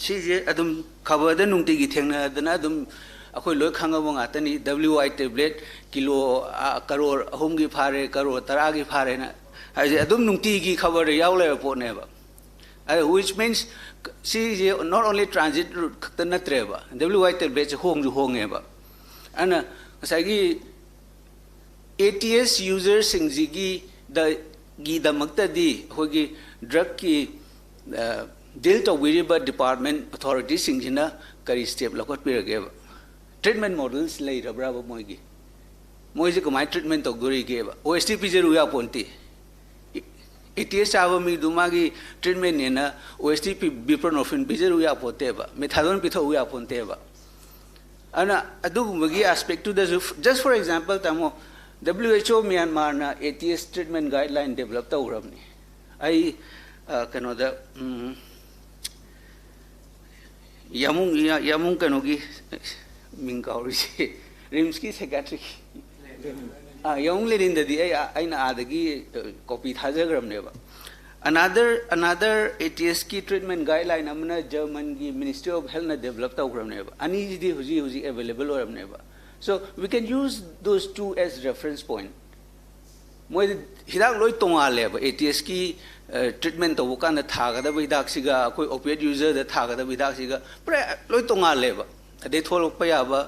ꯁꯤꯁꯦ ꯑꯗꯨꯝ ꯈꯕꯔꯗ ꯅꯨꯡꯇꯤꯒꯤ ꯊꯦꯡꯅꯗꯅ ꯑꯗꯨꯝ ꯑꯩꯈꯣꯏ ꯂꯣꯏ ꯈꯪꯉꯕ ꯉꯥꯛꯇꯅꯤ꯫ W I tablet kilo crore ꯑꯍꯨꯝꯒꯤ ꯐꯥꯔꯦ, ꯀꯔꯣꯔ ꯇꯔꯥꯒꯤ ꯐꯥꯔꯦꯅ ꯍꯥꯏꯁꯦ ꯑꯗꯨꯝ ꯅꯨꯡꯇꯤꯒꯤ ꯈꯕꯔꯗ ꯌꯥꯎ ꯂꯩꯕ ꯄꯣꯠꯅꯦꯕ꯫ ꯑꯗ which means ꯁꯤꯁꯦ not only transit route ꯈꯛꯇ ꯅꯠꯇ꯭ꯔꯦꯕ, W I tabletꯁꯦ ꯍꯣꯡꯁꯨ ꯍꯣꯡꯉꯦꯕ꯫ ꯑꯗꯨꯅ ꯉꯁꯥꯏꯒꯤ A T S userꯁꯤꯡꯁꯤꯒꯤ ꯗ- ꯒꯤꯗꯃꯛꯇꯗꯤ ꯑꯩꯈꯣꯏꯒꯤ drugꯀꯤ deal ꯇꯧꯕꯤꯔꯤꯕ department authorityꯁꯤꯡꯁꯤꯅ ꯀꯔꯤ step ꯂꯧꯈꯠꯄꯤꯔꯒꯦꯕ? Treatment models ꯂꯩꯔꯕ꯭ꯔꯕ ꯃꯣꯏꯒꯤ? ꯃꯣꯏꯁꯦ ꯀꯃꯥꯏꯅ treatment ꯇꯧꯗꯣꯔꯤꯒꯦꯕ? O S T ꯄꯤꯖꯔꯨ ꯌꯥꯄꯣꯟꯇꯦ꯫ A T S ꯆꯥꯕ ꯃꯤꯗꯨ ꯃꯥꯒꯤ treatmentꯅꯦꯅ O S T ꯄꯤ- buprenorphine ꯄꯤꯖꯔꯨ ꯌꯥꯄꯣꯟꯇꯦꯕ, methadone ꯄꯤꯊꯛꯎ ꯌꯥꯄꯣꯟꯇꯦꯕ꯫ ꯑꯗꯨꯅ ꯑꯗꯨꯒꯨꯝꯕꯒꯤ aspectꯇꯨꯗꯁꯨ, just for example, ꯇꯥꯃꯣ, W H O ꯃ꯭ꯌꯥꯟꯃꯥꯔꯅ A T S treatment guideline develop ꯇꯧꯈ꯭ꯔꯕꯅꯤ꯫ ꯑꯩ, ꯑ, ꯀꯩꯅꯣꯗ, ꯎꯝ, ꯌꯥꯃꯨꯡ, ꯌꯥ- ꯌꯥꯃꯨꯡ ꯀꯩꯅꯣꯒꯤ ꯃꯤꯡ ꯀꯥꯎꯔꯤꯁꯦ, ꯔꯤꯝꯁꯀꯤ psychiatrist, ꯑꯥ, ꯌꯥꯃꯨꯡ ꯂꯦꯅꯤꯟꯗꯗꯤ ꯑꯩ, ꯑꯩꯅ ꯑꯥꯗꯒꯤ, ꯑ, copy ꯊꯥꯖꯈ꯭ꯔꯕꯅꯦꯕ꯫ Another, another A T Sꯀꯤ treatment guideline ꯑꯃꯅ Germanꯒꯤ Ministry of Healthꯅ develop ꯇꯧꯈ꯭ꯔꯕꯅꯦꯕ꯫ ꯑꯅꯤꯁꯤꯗꯤ ꯍꯧꯖꯤꯛ ꯍꯧꯖꯤꯛ available ꯑꯣꯏꯔꯕꯅꯦꯕ꯫ So we can use those two as reference point. ꯃꯣꯏꯗꯤ ꯍꯤꯗꯥꯛ ꯂꯣꯏ ꯇꯣꯉꯥꯜꯂꯦꯕ꯫ A T Sꯀꯤ treatment ꯇꯧꯕ ꯀꯥꯟꯗ ꯊꯥꯒꯗꯕ ꯍꯤꯗꯥꯛꯁꯤꯒ ꯑꯩꯈꯣꯏ opiate userꯗ ꯊꯥꯒꯗꯕ ꯍꯤꯗꯥꯛꯁꯤꯒ ꯄꯨꯔꯥ ꯂꯣꯏ ꯇꯣꯉꯥꯜꯂꯦꯕ꯫ ꯑꯗꯩ ꯊꯣꯛꯂꯛꯄ ꯌꯥꯕ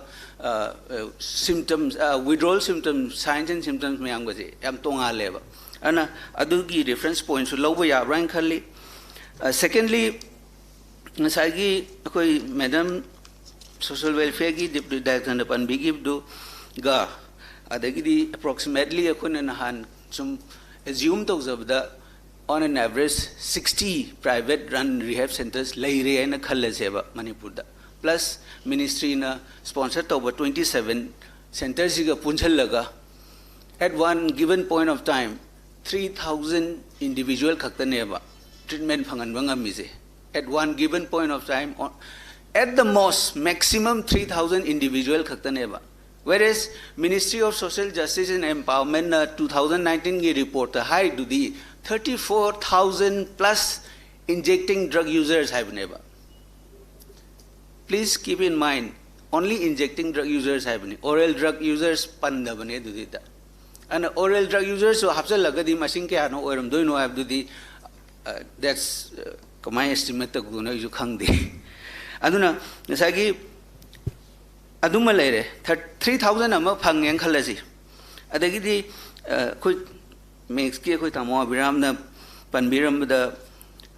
symptoms, withdrawal symptoms, signs and symptoms ꯃꯌꯥꯝꯒꯁꯦ ꯌꯥꯝ ꯇꯣꯉꯥꯜꯂꯦꯕ꯫ ꯑꯗꯨꯅ ꯑꯗꯨꯒꯤ reference pointꯁꯨ ꯂꯧꯕ ꯌꯥꯕ꯭ꯔꯥ ꯍꯥꯏꯅ ꯈꯜꯂꯤ꯫ Secondly, ꯉꯁꯥꯏꯒꯤ ꯑꯩꯈꯣꯏ madam social welfareꯒꯤ deputy directorꯅ ꯄꯟꯕꯤꯈꯤꯕꯗꯨꯒ, ꯑꯗꯒꯤꯗꯤ approximately ꯑꯩꯈꯣꯏꯅ ꯅꯍꯥꯟ ꯁꯨꯝ assume ꯇꯧꯖꯕꯗ On an average, sixty private run rehab centers ꯂꯩꯔꯦ ꯍꯥꯏꯅ ꯈꯜꯂꯁꯦꯕ ꯃꯅꯤꯄꯨꯔꯗ꯫ Plus ministryꯅ sponsor ꯇꯧꯕ twenty seven centerꯁꯤꯒ ꯄꯨꯟꯁꯤꯜꯂꯒ, at one given point of time, three thousand individual ꯈꯛꯇꯅꯦꯕ treatment ꯐꯪꯍꯟꯕ ꯉꯝꯃꯤꯁꯦ꯫ At one given point of time, on, at the most, maximum three thousand individual ꯈꯛꯇꯅꯦꯕ꯫ Whereas Ministry of Social Justice and Empowermentꯅ two thousand nineteenꯒꯤ reportꯇ ꯍꯥꯏꯔꯤꯗꯨꯗꯤ thirty four thousand plus injecting drug users ꯍꯥꯏꯕꯅꯦꯕ꯫ Please keep in mind, only injecting drug users ꯍꯥꯏꯕꯅꯤ, oral drug users ꯄꯟꯗꯕꯅꯦ ꯑꯗꯨꯗꯤꯗ꯫ ꯑꯗꯨꯅ oral drug usersꯁꯨ ꯍꯥꯞꯆꯤꯜꯂꯒꯗꯤ ꯃꯁꯤꯡ ꯀꯌꯥꯅꯣ ꯑꯣꯏꯔꯝꯗꯣꯏꯅꯣ ꯍꯥꯏꯕꯗꯨꯗꯤ, uh, that's, uh, ꯀꯃꯥꯏꯅ estimate ꯇꯧꯗꯣꯏꯅꯣ ꯑꯩꯁꯨ ꯈꯪꯗꯦ꯫ ꯑꯗꯨꯅ ꯉꯁꯥꯏꯒꯤ ꯑꯗꯨꯃ ꯂꯩꯔꯦ, three thousand ꯑꯃ ꯐꯪꯉꯦꯅ ꯈꯜꯂꯁꯤ꯫ ꯑꯗꯒꯤꯗꯤ, ꯑ, ꯑꯩꯈꯣꯏ ꯃꯦꯛꯁꯀꯤ ꯑꯩꯈꯣꯏ ꯇꯥꯃꯣ ꯑꯕꯤꯔꯥꯝꯅ ꯄꯟꯕꯤꯔꯝꯕꯗ,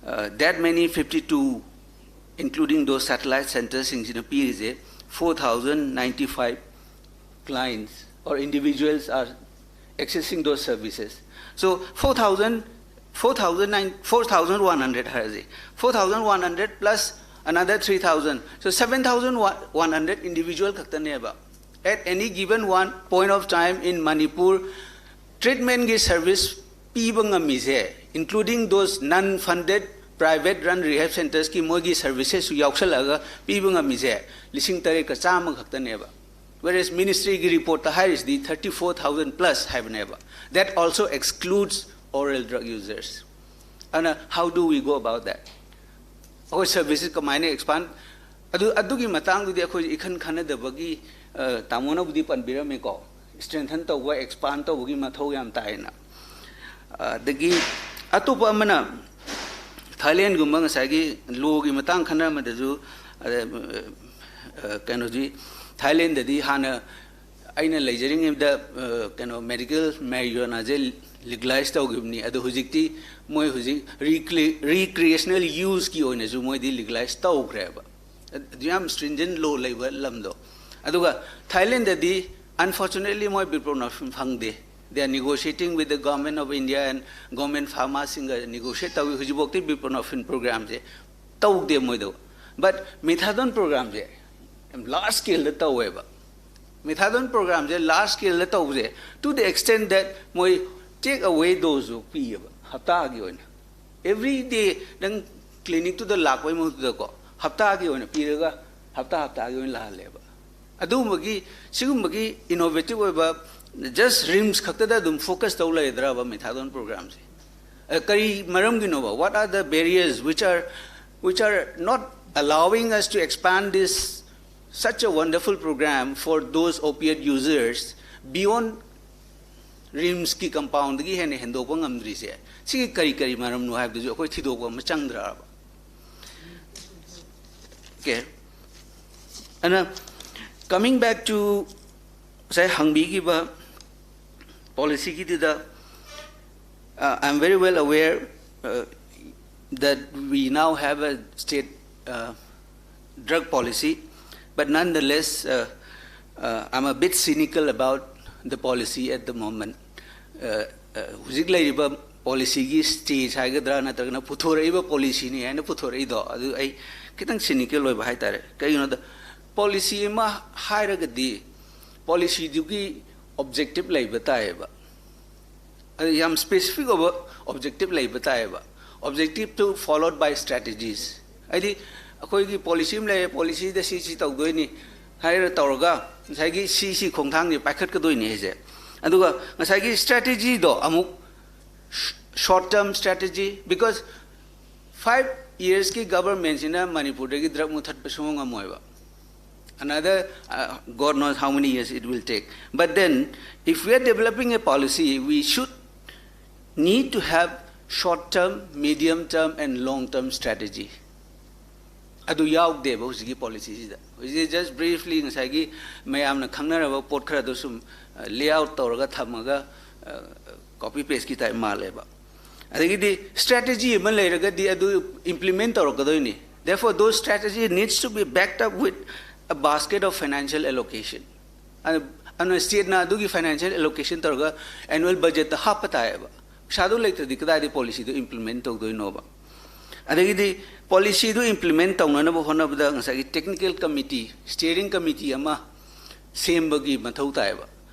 uh, that many fifty two, including those satellite centerꯁꯤꯡꯁꯤꯅ ꯄꯤꯔꯤꯁꯦ four thousand ninety five clients or individuals are accessing those services. So four thousand, four thousand nine, four thousand one hundred ꯍꯥꯏꯔꯁꯤ, four thousand one hundred plus another three thousand, so seven thousand one hundred individual ꯈꯛꯇꯅꯦꯕ at any given one point of time in Manipur treatmentꯀꯤ service ꯄꯤꯕ ꯉꯝꯃꯤꯁꯦ, including those non funded private run rehab centersꯀꯤ ꯃꯣꯏꯒꯤ servicesꯁꯨ ꯌꯥꯎꯁꯜꯂꯒ ꯄꯤꯕ ꯉꯝꯃꯤꯁꯦ ꯂꯤꯁꯤꯡ ꯇꯔꯦꯠꯀ ꯆꯥꯝꯃ ꯈꯛꯇꯅꯦꯕ꯫ Whereas ministryꯒꯤ reportꯇ ꯍꯥꯏꯔꯤꯁꯤꯗꯤ thirty four thousand plus ꯍꯥꯏꯕꯅꯦꯕ꯫ That also excludes oral drug users. ꯑꯗꯨꯅ how do we go about that? ꯑꯩꯈꯣꯏ services ꯀꯃꯥꯏꯅ expand? ꯑꯗꯨ, ꯑꯗꯨꯒꯤ ꯃꯇꯥꯡꯗꯨꯗꯤ ꯑꯩꯈꯣꯏ ꯏꯈꯟ ꯈꯟꯅꯗꯕꯒꯤ, ꯑ, ꯇꯥꯃꯣꯅꯕꯨꯗꯤ ꯄꯟꯕꯤꯔꯝꯃꯦꯀꯣ, strengthen ꯇꯧꯕ, expand ꯇꯧꯕꯒꯤ ꯃꯊꯧ ꯌꯥꯝ ꯇꯥꯏꯅ꯫ ꯑꯗꯒꯤ ꯑꯇꯣꯞꯄ ꯑꯃꯅ ꯊꯥꯏꯂꯦꯟꯒꯨꯝꯕ ꯉꯁꯥꯏꯒꯤ lawꯒꯤ ꯃꯇꯥꯡ ꯈꯟꯅꯔꯝꯕꯗꯁꯨ, ꯑ, ꯑ, ꯀꯩꯅꯣꯁꯤ, ꯊꯥꯏꯂꯦꯟꯗꯗꯤ ꯍꯥꯟꯅ ꯑꯩꯅ ꯂꯩꯖꯔꯤꯉꯩꯗ, ꯑ, ꯀꯩꯅꯣ, medical marijuanaꯁꯦ legalize ꯇꯧꯈꯤꯕꯅꯤ꯫ ꯑꯗꯣ ꯍꯧꯖꯤꯛꯇꯤ ꯃꯣꯏ ꯍꯧꯖꯤꯛ recre-, recreational useꯀꯤ ꯑꯣꯏꯅꯁꯨ ꯃꯣꯏꯗꯤ legalize ꯇꯧꯈ꯭ꯔꯦꯕ꯫ ꯑꯗꯨ ꯌꯥꯝ stringent law ꯂꯩꯕ ꯂꯝꯗꯣ꯫ ꯑꯗꯨꯒ ꯊꯥꯏꯂꯦꯟꯗꯗꯤ unfortunately ꯃꯣꯏ buprenorphine ꯐꯪꯗꯦ꯫ They are negotiating with the Government of India and Government Pharmaꯁꯤꯡꯒ negotiate ꯇꯧꯏ꯫ ꯍꯧꯖꯤꯛꯐꯥꯎꯗꯤ buprenorphine programꯁꯦ ꯇꯧꯗꯦ ꯃꯣꯏꯗ꯫ But methadone programꯁꯦ ꯌꯥꯝ large scaleꯗ ꯇꯧꯋꯦꯕ꯫ Methadone programꯁꯦ large scaleꯗ ꯇꯧꯕꯁꯦ, to the extent that ꯃꯣꯏ take away doseꯁꯨ ꯄꯤꯌꯦꯕ ꯍꯞꯇꯥꯒꯤ ꯑꯣꯏꯅ꯫ Every day ꯅꯪ clinicꯇꯨꯗ ꯂꯥꯛꯄꯩ ꯃꯍꯨꯠꯇꯨꯗꯀꯣ, ꯍꯞꯇꯥꯒꯤ ꯑꯣꯏꯅ ꯄꯤꯔꯒ ꯍꯞꯇꯥ ꯍꯞꯇꯥꯒꯤ ꯑꯣꯏꯅ ꯂꯥꯛꯍꯜꯂꯦꯕ꯫ ꯑꯗꯨꯒꯨꯝꯕꯒꯤ, ꯁꯤꯒꯨꯝꯕꯒꯤ innovative ꯑꯣꯏꯕ, just RIMS ꯈꯛꯇꯗ ꯑꯗꯨꯝ focus ꯇꯧ ꯂꯩꯒꯗ꯭ꯔꯕ methadone programꯁꯦ? ꯑ, ꯀꯔꯤ ꯃꯔꯝꯒꯤꯅꯣꯕ? What are the barriers which are, which are not allowing us to expand this, such a wonderful program for those opiate users beyond RIMSꯀꯤ compoundꯗꯒꯤ ꯍꯦꯟꯅ ꯍꯦꯟꯗꯣꯛꯄ ꯉꯝꯗ꯭ꯔꯤꯁꯦ? ꯁꯤꯒꯤ ꯀꯔꯤ ꯀꯔꯤ ꯃꯔꯝꯅꯣ ꯍꯥꯏꯕꯗꯨꯁꯨ ꯑꯩꯈꯣꯏ ꯊꯤꯗꯣꯛꯄ ꯑꯃ ꯆꯪꯗ꯭ꯔꯕ? Okay. And, uh, coming back to ꯉꯁꯥꯏ ꯍꯪꯕꯤꯈꯤꯕ policyꯒꯤꯗꯨꯗ, uh, I'm very well aware, uh, that we now have a state, uh, drug policy, but nonetheless, uh, uh, I'm a bit cynical about the policy at the moment. Uh, uh, ꯍꯧꯖꯤꯛ ꯂꯩꯔꯤꯕ policyꯒꯤ stage ꯍꯥꯏꯒꯗ꯭ꯔꯥ, ꯅꯠꯇ꯭ꯔꯒꯅ ꯄꯨꯊꯣꯔꯛꯏꯕ policyꯅꯤ ꯍꯥꯏꯅ ꯄꯨꯊꯣꯔꯛꯏꯗꯣ, ꯑꯗꯨ ꯑꯩ ꯈꯤꯇꯪ cynical ꯑꯣꯏꯕ ꯍꯥꯏꯇꯥꯔꯦ꯫ ꯀꯩꯒꯤꯅꯣꯗ, policy ꯑꯃ ꯍꯥꯏꯔꯒꯗꯤ policyꯗꯨꯒꯤ objective ꯂꯩꯕ ꯇꯥꯏꯌꯦꯕ꯫ ꯑꯗꯨ ꯌꯥꯝ specific ꯑꯣꯏꯕ objective ꯂꯩꯕ ꯇꯥꯏꯌꯦꯕ꯫ Objective to followed by strategies꯫ ꯍꯥꯏꯗꯤ ꯑꯩꯈꯣꯏꯒꯤ policy ꯑꯃ ꯂꯩꯔꯦ, policyꯗ ꯁꯤ ꯁꯤ ꯇꯧꯗꯣꯏꯅꯤ ꯍꯥꯏꯔ ꯇꯧꯔꯒ ꯉꯁꯥꯏꯒꯤ ꯁꯤ ꯁꯤ ꯈꯣꯡꯊꯥꯡꯁꯦ ꯄꯥꯏꯈꯠꯀꯗꯣꯏꯅꯤ ꯍꯥꯏꯁꯦ꯫ ꯑꯗꯨꯒ ꯉꯁꯥꯏꯒꯤ strategyꯗꯣ ꯑꯃꯨꯛ short term strategy, because five yearsꯀꯤ governmentꯁꯤꯅ ꯃꯅꯤꯄꯨꯔꯗꯒꯤ drug ꯃꯨꯊꯠꯄ ꯁꯨꯡꯉꯝ ꯉꯝꯃꯣꯏꯕ꯫ Another, uh, God knows how many years it will take. But then, if we are developing a policy, we should need to have short term, medium term, and long term strategy. ꯑꯗꯨ ꯌꯥꯎꯗꯦꯕ ꯍꯧꯖꯤꯛꯀꯤ policyꯁꯤꯗ꯫ ꯍꯧꯖꯤꯛ just briefly ꯉꯁꯥꯏꯒꯤ ꯃꯌꯥꯝꯅ ꯈꯪꯅꯔꯕ ꯄꯣꯠ ꯈꯔꯗꯣ ꯁꯨꯝ, uh, lay out ꯇꯧꯔꯒ ꯊꯝꯃꯒ, uh, copy pasteꯀꯤ type ꯃꯥꯜꯂꯦꯕ꯫ ꯑꯗꯒꯤꯗꯤ strategy ꯑꯃ ꯂꯩꯔꯒꯗꯤ ꯑꯗꯨ implement ꯇꯧꯔꯛꯀꯗꯣꯏꯅꯤ꯫ Therefore, those strategy needs to be backed up with a basket of financial allocation. ꯑꯗꯨ ꯑꯗꯨꯅ ꯁ꯭ꯇꯦꯠꯅ ꯑꯗꯨꯒꯤ ꯐꯥꯏꯅꯥꯟꯁꯤꯌꯦꯜ ꯑꯦꯂꯣꯀꯦꯁꯟ ꯇꯧꯔꯒ ꯑꯦꯅꯨꯋꯦꯜ ꯕꯖꯦꯠꯇ ꯍꯥꯞꯄ ꯇꯥꯏꯌꯦꯕ꯫ ꯄꯩꯁꯥꯗꯨ ꯂꯩꯇ꯭ꯔꯗꯤ ꯀꯗꯥꯏꯗ ꯄꯣꯂꯤꯁꯤꯗꯨ ꯏꯝꯄ꯭ꯂꯤꯃꯦꯟ ꯇꯧꯗꯣꯏꯅꯣꯕ? ꯑꯗꯒꯤꯗꯤ ꯄꯣꯂꯤꯁꯤꯗꯨ ꯏꯝꯄ꯭ꯂꯤꯃꯦꯟ ꯇꯧꯅꯅꯕ ꯍꯣꯠꯅꯕꯗ ꯉꯁꯥꯏꯒꯤ ꯇꯦꯛꯅꯤꯀꯦꯜ ꯀꯃꯤꯇꯤ, ꯁ꯭ꯇꯤꯌꯔꯤꯡ ꯀꯃꯤꯇꯤ ꯑꯃ ꯁꯦꯝꯕꯒꯤ ꯃꯊꯧ ꯇꯥꯏꯌꯦꯕ꯫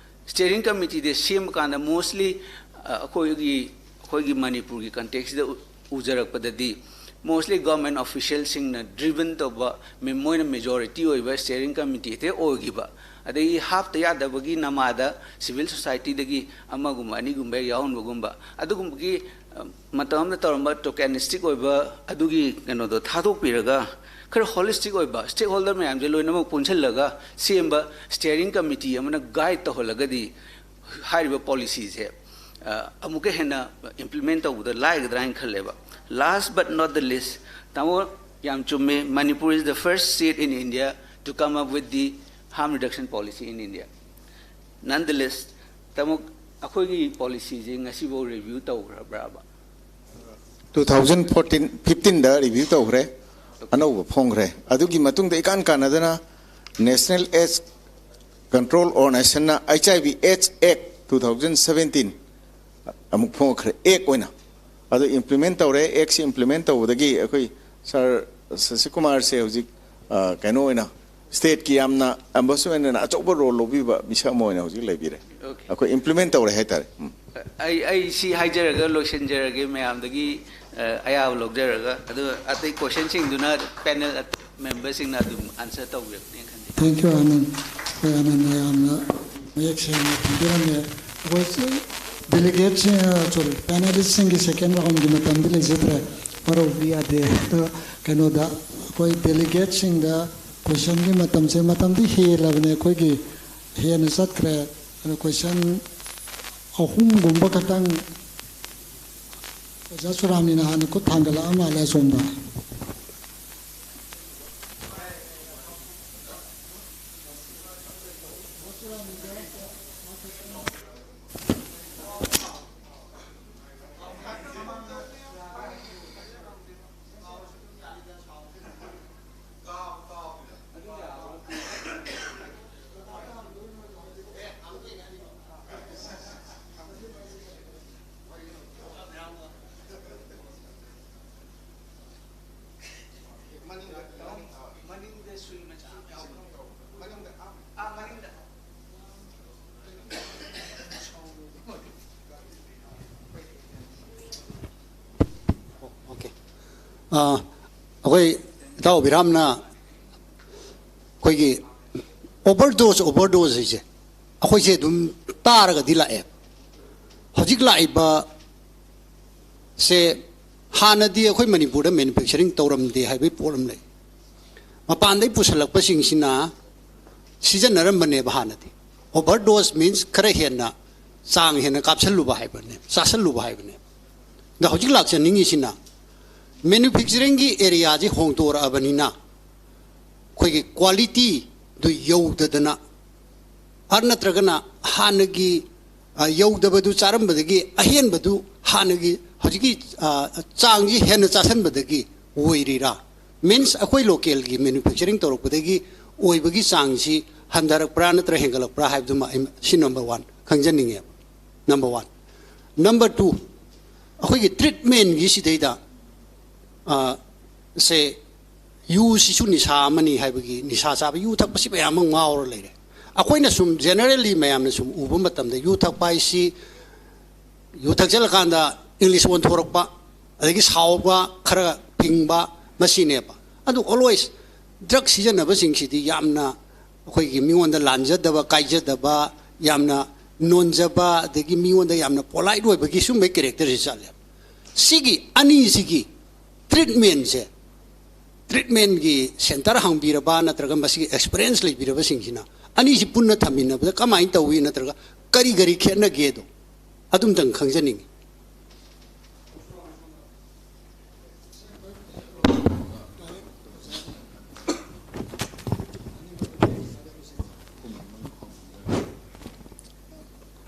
ꯁ꯭ꯇꯤꯌꯔꯤꯡ ꯀꯃꯤꯇꯤꯗ ꯁꯦꯝꯕ ꯀꯥꯟꯗ ꯃꯣꯁꯂꯤ ꯑꯩꯈꯣꯏꯒꯤ, ꯑꯩꯈꯣꯏꯒꯤ ꯃꯅꯤꯄꯨꯔꯒꯤ ꯀꯟꯇꯦꯛꯁꯁꯤꯗ ꯎ-, ꯎꯖꯔꯛꯄꯗꯗꯤ ꯃꯣꯁꯂꯤ ꯒꯚꯔꯟꯃꯦꯟ ꯑꯣꯐꯤꯁꯤꯌꯦꯜꯁꯤꯡꯅ ꯗ꯭ꯔꯤꯚꯟ ꯇꯧꯕ, ꯃꯦ-, ꯃꯣꯏꯅ ꯃꯦꯖꯣꯔꯤꯇꯤ ꯑꯣꯏꯕ ꯁ꯭ꯇꯤꯌꯔꯤꯡ ꯀꯃꯤꯇꯤ ꯍꯦꯛꯇ ꯑꯣꯏꯈꯤꯕ꯫ ꯑꯗꯒꯤ ꯍꯥꯞꯇ ꯌꯥꯗꯕꯒꯤ ꯅꯃꯥꯗ ꯁꯤꯚꯤꯜ ꯁꯣꯁꯥꯏꯇꯤꯗꯒꯤ ꯑꯃꯒꯨꯝꯕ ꯑꯅꯤꯒꯨꯝꯕ ꯍꯦꯛ ꯌꯥꯎꯍꯟꯕꯒꯨꯝꯕ, ꯑꯗꯨꯒꯨꯝꯕꯒꯤ, ꯑ, ꯃꯇꯝ ꯑꯃꯗ ꯇꯧꯔꯝꯕ ꯇꯣꯀꯦꯅꯤꯁꯇꯤꯛ ꯑꯣꯏꯕ ꯑꯗꯨꯒꯤ ꯀꯩꯅꯣꯗꯣ ꯊꯥꯗꯣꯛꯄꯤꯔꯒ, ꯈꯔ ꯍꯣꯂꯤꯁꯇꯤꯛ ꯑꯣꯏꯕ ꯁ꯭ꯇꯦꯛ ꯍꯣꯜꯗꯔ ꯃꯌꯥꯝꯁꯦ ꯂꯣꯏꯅꯃꯛ ꯄꯨꯟꯁꯤꯜꯂꯒ ꯁꯦꯝꯕ ꯁ꯭ꯇꯤꯌꯔꯤꯡ ꯀꯃꯤꯇꯤ ꯑꯃꯅ ꯒꯥꯏꯗ ꯇꯧꯍꯜꯂꯒꯗꯤ ꯍꯥꯏꯔꯤꯕ ꯄꯣꯂꯤꯁꯤꯁꯦ, ꯑ, ꯑꯃꯨꯛꯀ ꯍꯦꯟꯅ ꯏꯝꯄ꯭ꯂꯤꯃꯦꯟ ꯇꯧꯕꯗ ꯂꯥꯏꯒꯗ꯭ꯔꯥ ꯍꯥꯏꯅ ꯈꯜꯂꯦꯕ꯫ Last but not the least, ꯇꯥꯃꯣ ꯌꯥꯝ ꯆꯨꯝꯃꯦ, Manipur is the first state in India to come up with the harm reduction policy in India. Nonetheless, ꯇꯥꯃꯣ, ꯑꯩꯈꯣꯏꯒꯤ ꯄꯣꯂꯤꯁꯤꯁꯦ ꯉꯁꯤꯐꯥꯎ ꯔꯤꯚ꯭ꯌꯨ ꯇꯧꯈ꯭ꯔꯕ꯭ꯔꯕ? Two thousand fourteen, fifteenꯗ ꯔꯤꯚ꯭ꯌꯨ ꯇꯧꯈ꯭ꯔꯦ, ꯑꯅꯧꯕ ꯐꯣꯡꯈ꯭ꯔꯦ꯫ ꯑꯗꯨꯒꯤ ꯃꯇꯨꯡꯗ ꯏꯀꯥꯟ ꯀꯥꯟꯅꯗꯅ National AIDS Control Ordinationꯅ HIV AIDS Act two thousand seventeen ꯑꯃꯨꯛ ꯐꯣꯡꯉꯛꯈ꯭ꯔꯦ, ꯑꯦꯛ ꯑꯣꯏꯅ꯫ ꯑꯗꯨ ꯏꯝꯄ꯭ꯂꯤꯃꯦꯟ ꯇꯧꯔꯦ꯫ ꯑꯦꯛꯁꯤ ꯏꯝꯄ꯭ꯂꯤꯃꯦꯟ ꯇꯧꯕꯗꯒꯤ ꯑꯩꯈꯣꯏ ꯁꯥꯔ ꯁꯁꯤꯀꯨꯃꯥꯔꯁꯦ ꯍꯧꯖꯤꯛ, ꯑ, ꯀꯩꯅꯣ ꯑꯣꯏꯅ, ꯁ꯭ꯇꯦꯠꯀꯤ ꯌꯥꯝꯅ ꯑꯣꯝꯕꯨꯗꯁꯃꯦꯟ ꯑꯣꯏꯅ ꯑꯆꯧꯕ ꯔꯣꯜ ꯂꯧꯕꯤꯕ ꯃꯤꯁꯛ ꯑꯃ ꯑꯣꯏꯅ ꯍꯧꯖꯤꯛ ꯂꯩꯕꯤꯔꯦ꯫ Okay. ꯑꯩꯈꯣꯏ ꯏꯝꯄ꯭ꯂꯤꯃꯦꯟ ꯇꯧꯔꯦ ꯍꯥꯏꯇꯥꯔꯦ꯫ ꯎꯝ꯫ ꯑꯩ, ꯑꯩ ꯁꯤ ꯍꯥꯏꯖꯔꯒ ꯂꯣꯏꯁꯤꯟꯖꯔꯒꯦ, ꯃꯌꯥꯝꯗꯒꯤ, ꯑ, ꯑꯌꯥꯕ ꯂꯧꯖꯔꯒ, ꯑꯗꯨ ꯑꯇꯩ ꯀꯣꯏꯁꯟꯁꯤꯡꯗꯨꯅ ꯄꯦꯅꯦꯜ ꯃꯦꯝꯕꯔꯁꯤꯡꯅ ꯑꯗꯨꯝ ꯑꯟꯁꯔ ꯇꯧꯕꯤꯔꯛꯀꯅꯤ ꯈꯟꯖꯩ꯫ Thank you, ꯑꯅꯟ꯫ ꯑꯩꯈꯣꯏ ꯑꯅꯟꯅ ꯌꯥꯝꯅ ꯃꯌꯦꯛ ꯁꯦꯡꯅ ꯊꯝꯕꯤꯔꯝꯃꯦ꯫ ꯑꯩꯈꯣꯏ ꯗꯦꯂꯤꯒꯦꯠꯁꯤꯡ, sorry, ꯄꯦꯅꯦꯂꯤꯁꯁꯤꯡꯒꯤ ꯁꯦꯀꯦꯟ ꯔꯥꯎꯟꯒꯤ ꯃꯇꯝꯗꯤ ꯂꯩꯖꯗ꯭ꯔꯦ, ꯋꯥꯔꯧꯕꯤ ꯌꯥꯗꯦ꯫ ꯑꯗꯣ ꯀꯩꯅꯣꯗ, ꯑꯩꯈꯣꯏ ꯗꯦꯂꯤꯒꯦꯠꯁꯤꯡꯗ ꯀꯣꯏꯁꯟꯒꯤ ꯃꯇꯝꯁꯦ, ꯃꯇꯝꯗꯤ ꯍꯦꯜꯂꯕꯅꯦ, ꯑꯩꯈꯣꯏꯒꯤ ꯍꯦꯟꯅ ꯆꯠꯈ꯭ꯔꯦ꯫ ꯑꯗꯣ ꯀꯣꯏꯁꯟ ꯑꯍꯨꯝꯒꯨꯝꯕ ꯈꯛꯇꯪ, ꯑꯣꯖꯥ ꯁꯨꯔꯥꯝꯅꯤꯅ ꯍꯥꯟꯅ ꯈꯨꯠ ꯊꯥꯡꯒꯠꯂꯛꯑ ꯃꯥꯜꯂꯦ ꯑꯁꯣꯝꯗ꯫ ꯑꯩꯈꯣꯏ ꯏꯇꯥꯎ ꯕꯤꯔꯥꯝꯅ ꯑꯩꯈꯣꯏꯒꯤ ꯑꯣꯚꯔ ꯗꯣꯁ ꯑꯣꯚꯔ ꯗꯣꯁ ꯍꯥꯏꯁꯦ ꯑꯩꯈꯣꯏꯁꯦ ꯑꯗꯨꯝ ꯇꯥꯔꯒꯗꯤ ꯂꯥꯛꯑꯦ꯫ ꯍꯧꯖꯤꯛ ꯂꯥꯛꯏꯕ ꯁꯦ ꯍꯥꯟꯅꯗꯤ ꯑꯩꯈꯣꯏ ꯃꯅꯤꯄꯨꯔꯗ ꯃꯦꯅꯨꯐꯦꯛꯆꯔꯤꯡ ꯇꯧꯔꯝꯗꯦ ꯍꯥꯏꯕꯒꯤ ꯄꯣꯠ ꯑꯃ ꯂꯩ꯫ ꯃꯄꯥꯟꯗꯒꯤ ꯄꯨꯁꯜꯂꯛꯄꯁꯤꯡꯁꯤꯅ ꯁꯤꯖꯤꯟꯅꯔꯝꯕꯅꯦꯕ ꯍꯥꯟꯅꯗꯤ꯫ ꯑꯣꯚꯔ ꯗꯣꯁ ꯃꯤꯟꯁ ꯈꯔ ꯍꯦꯟꯅ ꯆꯥꯡ ꯍꯦꯟꯅ ꯀꯥꯞꯁꯜꯂꯨꯕ ꯍꯥꯏꯕꯅꯦ, ꯆꯥꯁꯜꯂꯨꯕ ꯍꯥꯏꯕꯅꯦ꯫ ꯑꯗ ꯍꯧꯖꯤꯛ ꯂꯥꯛꯆꯅꯤꯡꯉꯤꯁꯤꯅ ꯃꯦꯅꯨꯐꯦꯛꯆꯔꯤꯡꯒꯤ ꯑꯦꯔꯤꯌꯥꯁꯤ ꯍꯣꯡꯗꯣꯔꯛꯑꯕꯅꯤꯅ ꯑꯩꯈꯣꯏꯒꯤ ꯀ꯭ꯋꯥꯂꯤꯇꯤꯗꯨ ꯌꯧꯗꯗꯅ ꯑꯥꯔ ꯅꯠꯇ꯭ꯔꯒꯅ ꯍꯥꯟꯅꯒꯤ ꯌꯧꯗꯕꯗꯨ ꯆꯥꯔꯝꯕꯗꯒꯤ ꯑꯍꯦꯟꯕꯗꯨ ꯍꯥꯟꯅꯒꯤ ꯍꯧꯖꯤꯛꯀꯤ ꯆꯥꯡꯁꯤ ꯍꯦꯟꯅ ꯆꯥꯁꯟꯕꯗꯒꯤ ꯑꯣꯏꯔꯤꯔꯥ? ꯃꯤꯟꯁ ꯑꯩꯈꯣꯏ ꯂꯣꯀꯦꯜꯒꯤ ꯃꯦꯅꯨꯐꯦꯛꯆꯔꯤꯡ ꯇꯧꯔꯛꯄꯗꯒꯤ ꯑꯣꯏꯕꯒꯤ ꯆꯥꯡꯁꯤ ꯍꯟꯊꯔꯛꯄ꯭ꯔꯥ ꯅꯠꯇ꯭ꯔꯒ ꯍꯦꯟꯒꯠꯂꯛꯄ꯭ꯔꯥ ꯍꯥꯏꯕꯗꯨꯃ ꯑꯩ ꯁꯤ ꯅꯝꯕꯔ ꯋꯥꯟ ꯈꯪꯖꯅꯤꯡꯉꯦꯕ꯫ Number one. ꯅꯝꯕꯔ ꯇꯨ, ꯑꯩꯈꯣꯏꯒꯤ ꯇ꯭ꯔꯤꯠꯃꯦꯟꯒꯤ ꯁꯤꯗꯩꯗ ꯁꯦ ꯌꯨꯁꯤꯁꯨ ꯅꯤꯁꯥ ꯑꯃꯅꯤ ꯍꯥꯏꯕꯒꯤ, ꯅꯤꯁꯥ ꯆꯥꯕ, ꯌꯨ ꯊꯛꯄꯁꯤ ꯃꯌꯥꯝ ꯑꯃ ꯉꯥꯎꯔ ꯂꯩꯔꯦ꯫ ꯑꯩꯈꯣꯏꯅ ꯁꯨꯝ ꯖꯦꯅꯔꯦꯜꯂꯤ ꯃꯌꯥꯝꯅ ꯁꯨꯝ ꯎꯕ ꯃꯇꯝꯗ ꯌꯨ ꯊꯛꯄ ꯍꯥꯏꯁꯤ, ꯌꯨ ꯊꯛꯆꯜꯂꯀꯥꯟꯗ ꯏꯪꯂꯤꯁ ꯑꯣꯟꯊꯣꯔꯛꯄ, ꯑꯗꯒꯤ ꯁꯥꯎꯕ, ꯈꯔ ꯐꯤꯡꯕ, ꯃꯁꯤꯅꯦꯕ꯫ ꯑꯗꯨ ꯑꯣꯜꯋꯦꯁ ꯗ꯭ꯔꯒ ꯁꯤꯖꯤꯟꯅꯕꯁꯤꯡꯁꯤꯗꯤ ꯌꯥꯝꯅ ꯑꯩꯈꯣꯏꯒꯤ ꯃꯤꯉꯣꯟꯗ ꯂꯥꯟꯖꯗꯕ, ꯀꯥꯏꯖꯗꯕ, ꯌꯥꯝꯅ ꯅꯣꯟꯖꯕ, ꯑꯗꯒꯤ ꯃꯤꯉꯣꯟꯗ ꯌꯥꯝꯅ ꯄꯣꯂꯥꯏꯠ ꯑꯣꯏꯕꯒꯤ ꯁꯨꯝꯕꯒꯤ ꯀꯦꯔꯦꯛꯇꯔꯁꯤ ꯆꯠꯂꯦ꯫ ꯁꯤꯒꯤ ꯑꯅꯤꯁꯤꯒꯤ ꯇ꯭ꯔꯤꯠꯃꯦꯟꯁꯦ, ꯇ꯭ꯔꯤꯠꯃꯦꯟꯒꯤ ꯁꯦꯟꯇꯔ ꯍꯥꯡꯕꯤꯔꯕ ꯅꯠꯇ꯭ꯔꯒ ꯃꯁꯤꯒꯤ ꯑꯦꯛꯁꯄꯤꯔꯤꯌꯦꯟꯁ ꯂꯩꯕꯤꯔꯕꯁꯤꯡꯁꯤꯅ ꯑꯅꯤꯁꯤ ꯄꯨꯟꯅ ꯊꯝꯃꯤꯟꯅꯕꯗ ꯀꯃꯥꯏꯅ ꯇꯧꯏ ꯅꯠꯇ꯭ꯔꯒ ꯀꯔꯤ ꯀꯔꯤ ꯈꯦꯠꯅꯒꯦꯗꯣ ꯑꯗꯨꯝꯇꯪ ꯈꯪꯖꯅꯤꯡꯉꯤ꯫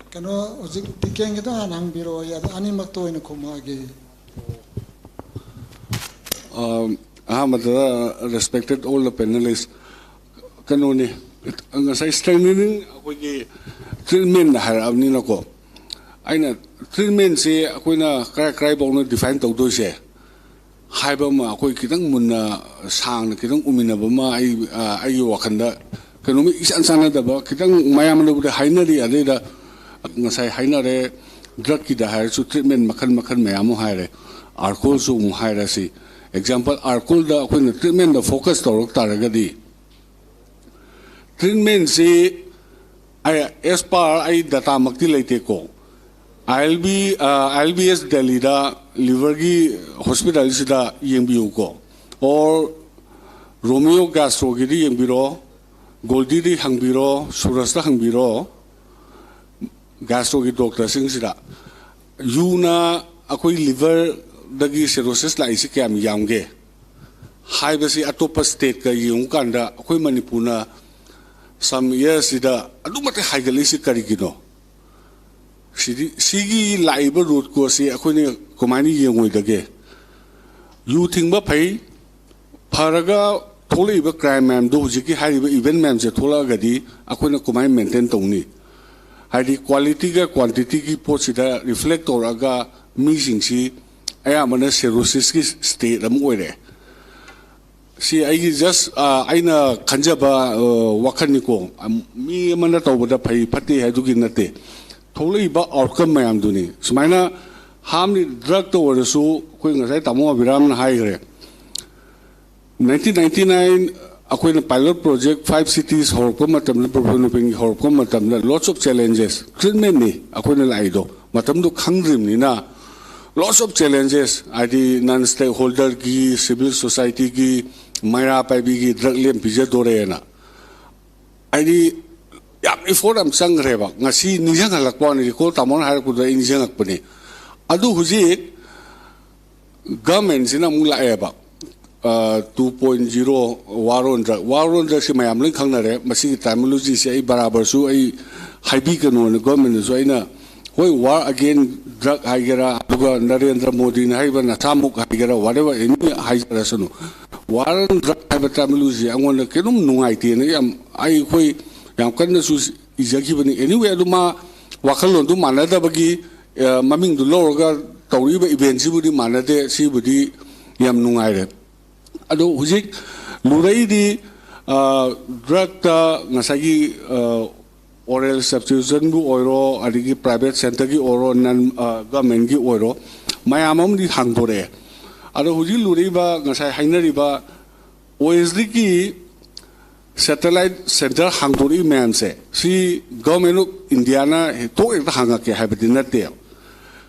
ꯀꯩꯅꯣ, ꯍꯧꯖꯤꯛ ꯇꯤꯀꯦꯟꯒꯤꯗꯣ ꯍꯥꯟꯅ ꯍꯪꯕꯤꯔꯛꯑꯣ, ꯑꯩ ꯑꯗꯨ ꯑꯅꯤꯃꯛꯇ ꯑꯣꯏꯅ ꯈꯨꯝꯃꯛꯑꯒꯦ꯫ ꯑꯍꯥꯟꯕꯗ, respected all the panelists, ꯀꯩꯅꯣꯅꯤ, ꯉꯁꯥꯏ strengthening ꯑꯩꯈꯣꯏꯒꯤ treatment ꯍꯥꯏꯔꯛꯑꯕꯅꯤꯅꯀꯣ, ꯑꯩꯅ treatmentꯁꯦ ꯑꯩꯈꯣꯏꯅ ꯀꯔꯥꯏ ꯀꯔꯥꯏꯐꯥꯎꯅꯣ define ꯇꯧꯗꯣꯏꯁꯦ ꯍꯥꯏꯕ ꯑꯃ ꯑꯩꯈꯣꯏ ꯈꯤꯇꯪ ꯃꯨꯟꯅ ꯁꯥꯡꯅ ꯈꯤꯇꯪ ꯎꯃꯤꯟꯅꯕ ꯑꯃ ꯑꯩ, ꯑꯩꯒꯤ ꯋꯥꯈꯜꯗ ꯀꯩꯅꯣꯝꯃ ꯏꯆꯥꯟ ꯆꯥꯟꯅꯗꯕ, ꯈꯤꯇꯪ ꯃꯌꯥꯝꯅꯕꯨꯗꯤ ꯍꯥꯏꯅꯔꯤ, ꯑꯗꯩꯗ ꯉꯁꯥꯏ ꯍꯥꯏꯅꯔꯦ, drugꯀꯤꯗ ꯍꯥꯏꯔꯁꯨ treatment ꯃꯈꯜ ꯃꯈꯜ ꯃꯌꯥꯝ ꯑꯃ ꯍꯥꯏꯔꯦ, alcoholꯁꯨ ꯑꯃꯨꯛ ꯍꯥꯏꯔꯁꯤ, ꯑꯦꯛꯖꯥꯝꯄꯜ ꯑꯥꯔꯀꯨꯜꯗ ꯑꯩꯈꯣꯏꯅ ꯇ꯭ꯔꯤꯠꯃꯦꯟꯗ ꯐꯣꯀꯁ ꯇꯧꯔꯛ ꯇꯥꯔꯒꯗꯤ, ꯇ꯭ꯔꯤꯠꯃꯦꯟꯁꯤ ꯑꯩ ꯑꯦꯁ ꯄꯥꯔ ꯑꯩ ꯗꯇꯥꯃꯛꯇꯤ ꯂꯩꯇꯦꯀꯣ, ꯑꯥꯏ ꯑꯦꯜ ꯕꯤ ꯑꯥꯏ ꯑꯦꯜ ꯕꯤ ꯑꯦꯁ ꯗꯦꯜꯂꯤꯗ ꯂꯤꯚꯔꯒꯤ ꯍꯣꯁꯄꯤꯇꯥꯜꯁꯤꯗ ꯌꯦꯡꯕꯤꯌꯨꯀꯣ, ꯑꯣꯔ ꯔꯣꯃꯤꯌꯣ ꯒꯥꯁꯇ꯭ꯔꯣꯒꯤꯗ ꯌꯦꯡꯕꯤꯔꯣ, ꯒꯣꯜꯗꯤꯗ ꯍꯪꯕꯤꯔꯣ, ꯁꯨꯔꯖꯇ ꯍꯪꯕꯤꯔꯣ, ꯒꯥꯁꯇ꯭ꯔꯣꯒꯤ ꯗꯣꯛꯇꯔꯁꯤꯡꯁꯤꯗ ꯌꯨꯅ ꯑꯩꯈꯣꯏ ꯂꯤꯚꯔꯗꯒꯤ ꯁꯦꯔꯣꯁꯤꯁ ꯂꯥꯛꯏꯁꯤ ꯀꯌꯥꯝ ꯌꯥꯝꯒꯦ ꯍꯥꯏꯕꯁꯤ ꯑꯇꯣꯞꯄ ꯁ꯭ꯇꯦꯠꯀ ꯌꯦꯡꯉꯨꯀꯥꯟꯗ ꯑꯩꯈꯣꯏ ꯃꯅꯤꯄꯨꯔꯅ ꯁꯝ ꯏꯌꯔꯁꯤꯗ ꯑꯗꯨꯛ ꯃꯇꯤꯛ ꯍꯥꯏꯒꯠꯂꯛꯏꯁꯤ ꯀꯔꯤꯒꯤꯅꯣ? ꯁꯤꯗꯤ, ꯁꯤꯒꯤ ꯂꯥꯛꯏꯕ ꯔꯨꯠ ꯀꯣꯁꯁꯤ ꯑꯩꯈꯣꯏꯅ ꯀꯃꯥꯏꯅ ꯌꯦꯡꯉꯣꯏꯗꯒꯦ? ꯌꯨ ꯊꯤꯡꯕ ꯐꯩ, ꯐꯔꯒ ꯊꯣꯛꯂꯛꯏꯕ ꯀ꯭ꯔꯥꯏꯝ ꯃꯌꯥꯝꯗꯣ, ꯍꯧꯖꯤꯛꯀꯤ ꯍꯥꯏꯔꯤꯕ ꯏꯚꯦꯟ ꯃꯌꯥꯝꯁꯦ ꯊꯣꯛꯂꯛꯑꯒꯗꯤ ꯑꯩꯈꯣꯏꯅ ꯀꯃꯥꯏꯅ ꯃꯦꯟꯇꯦꯟ ꯇꯧꯅꯤ? ꯍꯥꯏꯗꯤ ꯀ꯭ꯋꯥꯂꯤꯇꯤꯒ ꯀ꯭ꯋꯥꯟꯇꯤꯇꯤꯒꯤ ꯄꯣꯠꯁꯤꯗ ꯔꯤꯐ꯭ꯂꯦꯛ ꯇꯧꯔꯛꯑꯒ ꯃꯤꯁꯤꯡꯁꯤ ꯑꯌꯥꯝꯕꯅ ꯁꯦꯔꯣꯁꯤꯁꯀꯤ ꯁ꯭ꯇꯦꯠ ꯑꯃ ꯑꯣꯏꯔꯛꯑꯦ꯫ ꯁꯤ ꯑꯩꯒꯤ ꯖꯁ ꯑꯩꯅ ꯈꯟꯖꯕ ꯋꯥꯈꯜꯅꯤꯀꯣ꯫ ꯃꯤ ꯑꯃꯅ ꯇꯧꯕꯗ ꯐꯩ ꯐꯠꯇꯦ ꯍꯥꯏꯗꯨꯒꯤ ꯅꯠꯇꯦ꯫ ꯊꯣꯛꯂꯛꯏꯕ ꯑꯥꯎꯠꯀꯝ ꯃꯌꯥꯝꯗꯨꯅꯤ꯫ ꯁꯨꯃꯥꯏꯅ ꯍꯥꯝꯂꯤ ꯗ꯭ꯔꯛꯇ ꯑꯣꯏꯔꯁꯨ, ꯑꯩꯈꯣꯏ ꯉꯁꯥꯏ ꯇꯥꯃꯣ ꯑꯕꯤꯔꯥꯝꯅ ꯍꯥꯏꯈ꯭ꯔꯦ, ꯅꯥꯏꯟꯇꯤꯟ ꯅꯥꯏꯟꯇꯤ ꯅꯥꯏꯟ ꯑꯩꯈꯣꯏꯅ ꯄꯥꯏꯂꯣꯠ ꯄ꯭ꯔꯣꯖꯦꯛ ꯐꯥꯏꯚ ꯁꯤꯇꯤꯁ ꯍꯧꯔꯛꯄ ꯃꯇꯝꯗ, ꯄ꯭ꯔꯣꯐꯦꯁꯅꯦꯜ ꯍꯧꯔꯛꯄ ꯃꯇꯝꯗ, ꯂꯣꯠꯁ ꯑꯣꯐ ꯆꯦꯂꯦꯟꯖꯦꯁ, ꯇ꯭ꯔꯤꯠꯃꯦꯟꯅꯤ ꯑꯩꯈꯣꯏꯅ ꯂꯥꯛꯏꯗꯣ꯫ ꯃꯇꯝꯗꯨ ꯈꯪꯗ꯭ꯔꯤꯕꯅꯤꯅ, ꯂꯣꯠꯁ ꯑꯣꯐ ꯆꯦꯂꯦꯟꯖꯦꯁ, ꯍꯥꯏꯗꯤ ꯅꯟ ꯁ꯭ꯇꯦꯛ ꯍꯣꯜꯗꯔꯒꯤ, ꯁꯤꯚꯤꯜ ꯁꯣꯁꯥꯏꯇꯤꯒꯤ, ꯃꯩꯔꯥ ꯄꯥꯏꯕꯤꯒꯤ ꯗ꯭ꯔꯛ ꯂꯦꯝ ꯄꯤꯖꯗꯣꯔꯦꯅ, ꯍꯥꯏꯗꯤ ꯌꯥꯝ ꯏꯐꯣꯔꯠ ꯌꯥꯝ ꯆꯪꯈ꯭ꯔꯦꯕ꯫ ꯉꯁꯤ ꯅꯤꯡꯁꯤꯡꯍꯜꯂꯛꯄ ꯋꯥꯅꯤ, ꯔꯤꯀꯣꯜ ꯇꯥꯃꯣꯅ ꯍꯥꯏꯔꯛꯄꯗꯨꯗ ꯑꯩ ꯅꯤꯡꯁꯤꯡꯉꯛꯄꯅꯤ꯫ ꯑꯗꯨ ꯍꯧꯖꯤꯛ ꯒꯃꯦꯟꯁꯤꯅ ꯑꯃꯨꯛ ꯂꯥꯛꯑꯦꯕ, ꯇꯨ ꯄꯣꯏꯟ ꯖꯤꯔꯣ ꯋꯥꯔ ꯑꯣꯟ ꯗ꯭ꯔꯛ꯫ ꯋꯥꯔ ꯑꯣꯟ ꯗ꯭ꯔꯛꯁꯤ ꯃꯌꯥꯝ ꯂꯣꯏ ꯈꯪꯅꯔꯦ꯫ ꯃꯁꯤꯒꯤ ꯇꯔꯃꯤꯅꯣꯂꯣꯖꯤꯁꯦ ꯑꯩ ꯕꯔꯥꯕꯔꯁꯨ ꯑꯩ ꯍꯥꯏꯕꯤꯒꯅꯣꯅ ꯒꯣꯔꯃꯦꯟꯗꯁꯨ ꯑꯩꯅ, ꯍꯣꯏ, ꯋꯥꯔ ꯑꯒꯦꯟ ꯗ꯭ꯔꯛ ꯍꯥꯏꯒꯦꯔꯥ, ꯑꯗꯨꯒ ꯅꯔꯦꯟꯗ꯭ꯔ ꯃꯣꯗꯤꯅ ꯍꯥꯏꯔꯤꯕ ꯅꯁꯥꯃꯨꯛ ꯍꯥꯏꯒꯦꯔꯥ, ꯋꯥꯠ ꯑꯦꯚꯔ ꯑꯦꯅꯤ ꯍꯥꯏꯖꯔꯁꯅꯨ, ꯋꯥꯔ ꯑꯣꯟ ꯗ꯭ꯔꯛ ꯍꯥꯏꯕ ꯇꯔꯃꯤꯅꯣꯂꯣꯖꯤ ꯑꯩꯉꯣꯟꯗ ꯀꯩꯅꯣꯝ ꯅꯨꯡꯉꯥꯏꯇꯦꯅ ꯌꯥꯝ, ꯑꯩꯈꯣꯏ ꯌꯥꯝ ꯀꯟꯅꯁꯨ ꯏꯖꯈꯤꯕꯅꯤ꯫ ꯑꯦꯅꯤꯋꯦ, ꯑꯗꯨ ꯃꯥ ꯋꯥꯈꯜꯂꯣꯟꯗꯨ ꯃꯥꯟꯅꯗꯕꯒꯤ, ꯑ, ꯃꯃꯤꯡꯗꯨ ꯂꯧꯔꯒ ꯇꯧꯔꯛꯏꯕ ꯏꯚꯦꯟꯁꯤꯕꯨꯗꯤ ꯃꯥꯟꯅꯗꯦ, ꯁꯤꯕꯨꯗꯤ ꯌꯥꯝ ꯅꯨꯡꯉꯥꯏꯔꯦ꯫ ꯑꯗꯣ ꯍꯧꯖꯤꯛ ꯂꯨꯔꯛꯏꯗꯤ, ꯑ, ꯗ꯭ꯔꯛꯇ ꯉꯁꯥꯏꯒꯤ, ꯑ, ꯑꯣꯔꯦꯜ ꯁꯕꯁꯇꯤꯇ꯭ꯌꯨꯁꯟꯕꯨ ꯑꯣꯏꯔꯣ, ꯑꯗꯒꯤ ꯄ꯭ꯔꯥꯏꯚꯦꯠ ꯁꯦꯟꯇꯔꯒꯤ ꯑꯣꯏꯔꯣ, ꯅꯟ, ꯑ, ꯒꯚꯔꯟꯃꯦꯟꯒꯤ ꯑꯣꯏꯔꯣ, ꯃꯌꯥꯝ ꯑꯃꯗꯤ ꯍꯥꯡꯗꯣꯔꯛꯑꯦ꯫ ꯑꯗꯣ ꯍꯧꯖꯤꯛ ꯂꯨꯔꯛꯏꯕ, ꯉꯁꯥꯏ ꯍꯥꯏꯅꯔꯤꯕ ꯑꯣ ꯑꯦꯁ ꯗꯤꯒꯤ ꯁꯦꯇꯦꯂꯥꯏꯠ ꯁꯦꯟꯇꯔ ꯍꯥꯡꯗꯣꯔꯛꯏ ꯃꯌꯥꯝꯁꯦ, ꯁꯤ ꯒꯚꯔꯟꯃꯦꯟ ꯑꯣꯐ ꯏꯟꯗꯤꯌꯥꯅ ꯍꯦꯛꯇ ꯍꯦꯛꯇ ꯍꯥꯡꯉꯛꯀꯦ ꯍꯥꯏꯕꯗꯤ ꯅꯠꯇꯦ꯫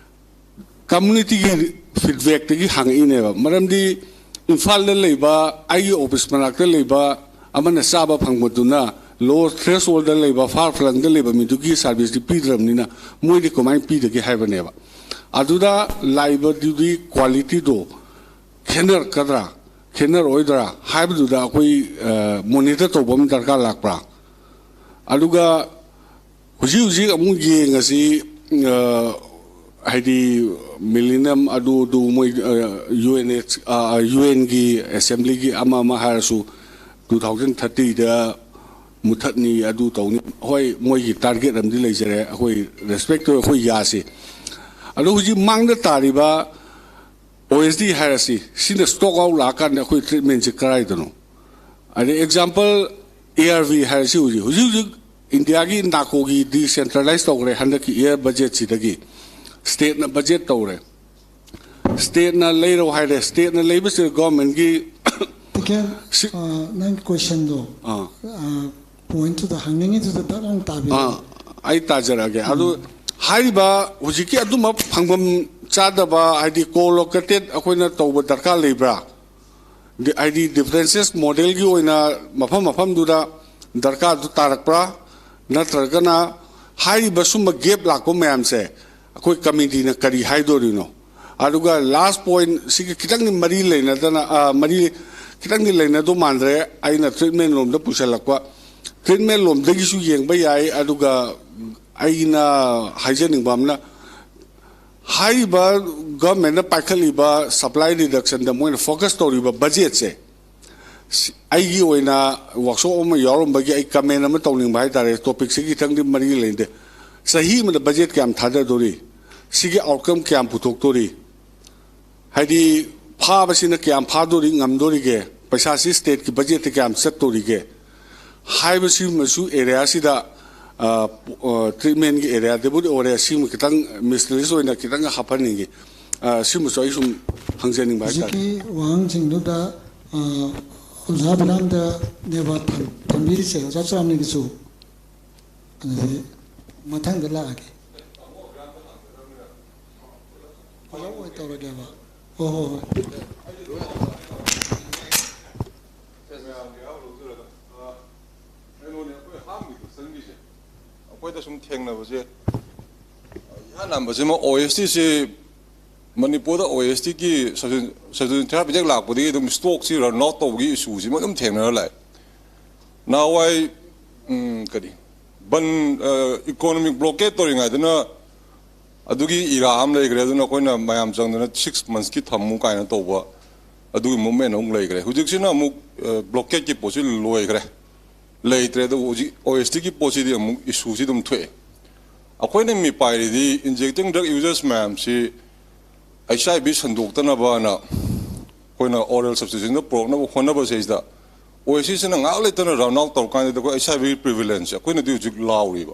ꯀꯝꯃꯨꯅꯤꯇꯤꯒꯤ ꯐꯤꯗꯕꯦꯛꯇꯒꯤ ꯍꯥꯡꯉꯛꯏꯅꯦꯕ꯫ ꯃꯔꯝꯗꯤ ꯏꯝꯐꯥꯜꯗ ꯂꯩꯕ, ꯑꯩꯒꯤ ꯑꯣꯐꯤꯁ ꯃꯅꯥꯛꯇ ꯂꯩꯕ, ꯑꯃꯅ ꯆꯥꯕ ꯐꯪꯕꯗꯨꯅ ꯂꯣ ꯊ꯭ꯔꯦꯁꯍꯣꯜꯗ ꯂꯩꯕ, ꯐꯥꯔ ꯐ꯭ꯂꯪꯗ ꯂꯩꯕ ꯃꯤꯗꯨꯒꯤ ꯁꯥꯔꯚꯤꯁꯇꯤ ꯄꯤꯗ꯭ꯔꯕꯅꯤꯅ ꯃꯣꯏꯗꯤ ꯀꯃꯥꯏꯅ ꯄꯤꯗꯒꯦ ꯍꯥꯏꯕꯅꯦꯕ꯫ ꯑꯗꯨꯗ ꯂꯥꯛꯏꯕꯗꯨꯗꯤ ꯀ꯭ꯋꯥꯂꯤꯇꯤꯗꯣ ꯈꯦꯠꯅꯔꯛꯀꯗ꯭ꯔꯥ, ꯈꯦꯠꯅꯔꯛꯑꯣꯏꯗ꯭ꯔꯥ ꯍꯥꯏꯕꯗꯨꯗ ꯑꯩꯈꯣꯏ, ꯑ, ꯃꯣꯅꯤꯇꯔ ꯇꯧꯕ ꯑꯃ ꯗꯔꯀꯥꯔ ꯂꯥꯛꯄ꯭ꯔꯥ? ꯑꯗꯨꯒ ꯍꯧꯖꯤꯛ ꯍꯧꯖꯤꯛ ꯑꯃꯨꯛ ꯌꯦꯡꯉꯁꯤ, ꯑ, ꯍꯥꯏꯗꯤ ꯃꯤꯂꯤꯅꯝ ꯑꯗꯨ ꯑꯗꯨ ꯃꯣꯏ, ꯑ, ꯌꯨ ꯑꯦꯟ ꯑꯦꯆ-, ꯑ, ꯌꯨ ꯑꯦꯟꯒꯤ ꯑꯦꯁꯦꯝꯕ꯭ꯂꯤꯒꯤ ꯑꯃ ꯑꯃ ꯍꯥꯏꯔꯁꯨ ꯇꯨ ꯊꯥꯎꯖꯟ ꯊꯥꯔꯇꯤꯗ ꯃꯨꯊꯠꯅꯤ, ꯑꯗꯨ ꯇꯧꯅꯤ꯫ ꯍꯣꯏ, ꯃꯣꯏꯒꯤ ꯇꯥꯔꯒꯦꯠ ꯑꯃꯗꯤ ꯂꯩꯖꯔꯦ, ꯑꯩꯈꯣꯏ ꯔꯦꯁꯄꯦꯛ ꯇꯧꯋꯦ, ꯑꯩꯈꯣꯏ ꯌꯥꯁꯤ꯫ ꯑꯗꯣ ꯍꯧꯖꯤꯛ ꯃꯥꯡꯗ ꯇꯥꯔꯤꯕ ꯑꯣ ꯑꯦꯁ ꯗꯤ ꯍꯥꯏꯔꯁꯤ, ꯁꯤꯅ ꯁ꯭ꯇꯣꯛ ꯑꯥꯎꯠ ꯂꯥꯛꯑꯀꯥꯟꯗ ꯑꯩꯈꯣꯏ ꯇ꯭ꯔꯤꯠꯃꯦꯟꯁꯤ ꯀꯗꯥꯏꯗꯅꯣ? ꯑꯗꯩ ꯑꯦꯛꯖꯥꯝꯄꯜ, ꯑꯦ ꯑꯥꯔ ꯚꯤ ꯍꯥꯏꯔꯁꯤ, ꯍꯧꯖꯤꯛ ꯍꯧꯖꯤꯛ ꯍꯧꯖꯤꯛ ꯏꯟꯗꯤꯌꯥꯒꯤ ꯅꯥꯀꯣꯒꯤ ꯗꯤꯁꯦꯟꯇ꯭ꯔꯦꯂꯥꯏꯁ ꯇꯧꯈ꯭ꯔꯦ ꯍꯟꯗꯛꯀꯤ ꯏꯌꯔ ꯕꯖꯦꯠꯁꯤꯗꯒꯤ꯫ ꯁ꯭ꯇꯦꯠꯅ ꯕꯖꯦꯠ ꯇꯧꯔꯦ, ꯁ꯭ꯇꯦꯠꯅ ꯂꯩꯔꯣ ꯍꯥꯏꯔꯦ, ꯁ꯭ꯇꯦꯠꯅ ꯂꯩꯕꯁꯤꯗ ꯒꯣꯔꯃꯦꯟꯒꯤ ꯇꯤꯀꯦꯠ, ꯁꯤ- ꯑ, ꯅꯪ ꯀꯣꯏꯁꯟꯗꯣ, ꯑꯥ꯫ ꯑ, ꯄꯣꯏꯟꯠꯇꯨꯗ ꯍꯪꯅꯤꯡꯉꯤꯗꯨꯗ ꯗꯛ ꯂꯥꯎꯅ ꯇꯥꯕꯤꯔꯣ꯫ ꯑꯥ, ꯑꯩ ꯇꯥꯖꯔꯛꯑꯒꯦ꯫ ꯑꯗꯨ ꯍꯥꯏꯔꯤꯕ ꯍꯧꯖꯤꯛꯀꯤ ꯑꯗꯨꯝꯕ ꯐꯪꯐꯝ ꯆꯥꯗꯕ, ꯍꯥꯏꯗꯤ ꯀꯣ ꯂꯣꯀꯦꯇꯦꯠ ꯑꯩꯈꯣꯏꯅ ꯇꯧꯕ ꯗꯔꯀꯥꯔ ꯂꯩꯕ꯭ꯔꯥ? ꯗꯤ-, ꯍꯥꯏꯗꯤ ꯗꯤꯐ꯭ꯔꯦꯟꯁꯦꯁ ꯃꯣꯗꯦꯜꯒꯤ ꯑꯣꯏꯅ ꯃꯐꯝ ꯃꯐꯝꯗꯨꯗ ꯗꯔꯀꯥꯔꯗꯨ ꯇꯥꯔꯛꯄ꯭ꯔꯥ? ꯅꯠꯇ꯭ꯔꯒꯅ ꯍꯥꯏꯔꯤꯕ ꯁꯨꯝꯕ ꯒꯦꯞ ꯂꯥꯛꯄ ꯃꯌꯥꯝꯁꯦ ꯑꯩꯈꯣꯏ ꯀꯃꯤꯇꯤꯅ ꯀꯔꯤ ꯍꯥꯏꯗꯣꯔꯤꯅꯣ? ꯑꯗꯨꯒ ꯂꯥꯁ ꯄꯣꯏꯟꯠ ꯁꯤꯒ ꯈꯤꯇꯪꯗꯤ ꯃꯔꯤ ꯂꯩꯅꯗꯅ, ꯑ, ꯃꯔꯤ ꯈꯤꯇꯪꯗꯤ ꯂꯩꯅꯗꯧ ꯃꯥꯟꯗ꯭ꯔꯦ꯫ ꯑꯩꯅ ꯇ꯭ꯔꯤꯠꯃꯦꯟ ꯂꯣꯝꯗ ꯄꯨꯁꯜꯂꯛꯄ, ꯇ꯭ꯔꯤꯠꯃꯦꯟ ꯂꯣꯝꯗꯒꯤꯁꯨ ꯌꯦꯡꯕ ꯌꯥꯏ꯫ ꯑꯗꯨꯒ ꯑꯩꯅ ꯍꯥꯏꯖꯅꯤꯡꯕ ꯑꯃꯅ, ꯍꯥꯏꯔꯤꯕ ꯒꯚꯔꯟꯃꯦꯟꯠꯅ ꯄꯥꯏꯈꯠꯂꯤꯕ ꯁꯄ꯭ꯂꯥꯏ ꯔꯤꯗꯛꯁꯟꯗ ꯃꯣꯏꯅ ꯐꯣꯀꯁ ꯇꯧꯔꯤꯕ ꯕꯖꯦꯠꯁꯦ, ꯁꯤ-, ꯑꯩꯒꯤ ꯑꯣꯏꯅ ꯋꯥꯛꯁꯣꯞ ꯑꯃ ꯌꯥꯎꯔꯝꯕꯒꯤ ꯑꯩ ꯀꯃꯦꯟ ꯑꯃ ꯇꯧꯅꯤꯡꯕ ꯍꯥꯏꯇꯥꯔꯦ, ꯇꯣꯄꯤꯛꯁꯤꯒꯤ ꯈꯤꯇꯪꯗꯤ ꯃꯔꯤ ꯂꯩꯅꯗꯦ꯫ ꯆꯍꯤ ꯑꯃꯗ ꯕꯖꯦꯠ ꯀꯌꯥꯝ ꯊꯥꯗꯗꯣꯔꯤ? ꯁꯤꯒꯤ ꯑꯥꯎꯠꯀꯝ ꯀꯌꯥꯝ ꯄꯨꯊꯣꯛꯇꯣꯔꯤ? ꯍꯥꯏꯗꯤ ꯐꯥꯕꯁꯤꯅ ꯀꯌꯥꯝ ꯐꯥꯗꯣꯔꯤ, ꯉꯝꯗꯣꯔꯤꯒꯦ? ꯄꯩꯁꯥꯁꯤ ꯁ꯭ꯇꯦꯠꯀꯤ ꯕꯖꯦꯠꯇ ꯀꯌꯥꯝ ꯆꯠꯇꯣꯔꯤꯒꯦ? ꯍꯥꯏꯕꯁꯤꯃꯁꯨ ꯑꯦꯔꯤꯌꯥꯁꯤꯗ, ꯑ, ꯑ, ꯇ꯭ꯔꯤꯠꯃꯦꯟꯒꯤ ꯑꯦꯔꯤꯌꯥꯗꯕꯨꯗꯤ ꯑꯣꯏꯔꯦ, ꯁꯤꯃ ꯈꯤꯇꯪ ꯃꯤꯁ ꯂꯤꯁ ꯑꯣꯏꯅ ꯈꯤꯇꯪ ꯍꯥꯞꯍꯟꯅꯤꯡꯉꯤ꯫ ꯑ, ꯁꯤꯃꯁꯨ ꯑꯩ ꯁꯨꯝ ꯍꯪꯖꯅꯤꯡꯕ ꯍꯥꯏꯇꯥꯔꯦ꯫ ꯍꯧꯖꯤꯛꯀꯤ ꯋꯥꯍꯪꯁꯤꯡꯗꯨꯗ, ꯑ, ꯑꯣꯖꯥ ꯕꯤꯔꯥꯝꯗꯅꯦꯕ ꯊꯝ-, ꯊꯝꯕꯤꯔꯤꯁꯦ, ꯑꯣꯖꯥ ꯆꯨꯔꯥꯝꯅꯒꯤꯁꯨ꯫ ꯑꯗꯨꯗꯤ ꯃꯊꯪꯗ ꯂꯥꯛꯑꯒꯦ꯫ ꯄꯨꯂꯞ ꯑꯣꯏ ꯇꯧꯔꯒꯦꯕ꯫ ꯍꯣꯏ, ꯍꯣꯏ, ꯍꯣꯏ꯫ ꯃꯌꯥꯝꯒꯤ ꯑꯌꯥꯕ ꯂꯧꯖꯔꯒ, ꯑ, ꯀꯩꯅꯣꯅꯦ, ꯑꯩꯈꯣꯏ ꯍꯥꯝꯒꯤ ꯀꯣꯏꯁꯟꯒꯤꯁꯦ, ꯑꯩꯈꯣꯏꯗ ꯁꯨꯝ ꯊꯦꯡꯅꯕꯁꯦ, ꯏꯍꯥꯟ ꯍꯥꯟꯕꯁꯤꯃ ꯑꯣ ꯑꯦꯁ ꯇꯤꯁꯤ ꯃꯅꯤꯄꯨꯔꯗ ꯑꯣ ꯑꯦꯁ ꯇꯤꯒꯤ ꯁꯕꯁꯤꯗꯤ ꯊꯦꯔꯥꯄꯤ ꯍꯦꯛ ꯂꯥꯛꯄꯗꯒꯤ ꯑꯗꯨꯝ ꯁ꯭ꯇꯣꯛꯁꯤ ꯔꯟ ꯑꯥꯎꯠ ꯇꯧꯕꯒꯤ ꯏꯁꯨꯁꯤꯃ ꯑꯗꯨꯝ ꯊꯦꯡꯅꯔ ꯂꯥꯛꯑꯦ꯫ ꯅꯍꯥꯟꯋꯥꯏ, ꯎꯝ, ꯀꯔꯤ, ꯕꯟ, ꯑ, ꯏꯀꯣꯅꯣꯃꯤꯛ ꯕ꯭ꯂꯣꯀꯦꯠ ꯇꯧꯔꯤꯉꯩꯗꯅ ꯑꯗꯨꯒꯤ ꯏꯔꯥ ꯑꯃ ꯂꯩꯈ꯭ꯔꯦ, ꯑꯗꯨꯅ ꯑꯩꯈꯣꯏꯅ ꯃꯌꯥꯝ ꯆꯪꯗꯅ ꯁꯤꯛꯁ ꯃꯟꯁꯀꯤ ꯊꯝꯃꯨ ꯀꯥꯏꯅ ꯇꯧꯕ ꯑꯗꯨꯒꯤ ꯃꯨꯞꯃꯦꯟ ꯑꯃꯨꯛ ꯂꯩꯈ꯭ꯔꯦ꯫ ꯍꯧꯖꯤꯛꯁꯤꯅ ꯑꯃꯨꯛ, ꯑ, ꯕ꯭ꯂꯣꯀꯦꯠꯀꯤ ꯄꯣꯠꯁꯤ ꯂꯣꯏꯈ꯭ꯔꯦ, ꯂꯩꯇ꯭ꯔꯦ꯫ ꯑꯗꯨꯕꯨ ꯍꯧꯖꯤꯛ ꯑꯣ ꯑꯦꯁ ꯇꯤꯒꯤ ꯄꯣꯠꯁꯤꯗꯤ ꯑꯃꯨꯛ ꯏꯁꯨꯁꯤ ꯑꯗꯨꯝ ꯊꯣꯛꯑꯦ꯫ ꯑꯩꯈꯣꯏꯅ ꯃꯤꯄꯥꯏꯔꯤꯗꯤ ꯏꯟꯖꯦꯛꯇꯤꯡ ꯗ꯭ꯔꯒ ꯌꯨꯖꯔꯁ ꯃꯌꯥꯝꯁꯤ ꯑꯩꯆ ꯑꯥꯏ ꯚꯤ ꯁꯟꯗꯣꯛꯇꯅꯕꯅ ꯑꯩꯈꯣꯏꯅ ꯑꯣꯔꯦꯜ ꯁꯕꯁꯇꯤꯇ꯭ꯌꯨꯁꯟꯗ ꯄꯨꯔꯛꯅꯕ ꯍꯣꯠꯅꯕꯁꯤꯗꯩꯁꯤꯗ ꯑꯣ ꯑꯦꯁ ꯇꯤꯁꯤꯅ ꯉꯥꯏꯍꯥꯛ ꯂꯩꯇꯅ ꯔꯟ ꯑꯥꯎꯠ ꯇꯧꯔꯀꯥꯟꯁꯤꯗ ꯑꯩꯈꯣꯏ ꯑꯩꯆ ꯑꯥꯏ ꯚꯤꯒꯤ ꯄ꯭ꯔꯤꯚꯤꯂꯦꯟꯁꯁꯦ ꯑꯩꯈꯣꯏꯅꯗꯤ ꯍꯧꯖꯤꯛ ꯂꯥꯎꯔꯤꯕ,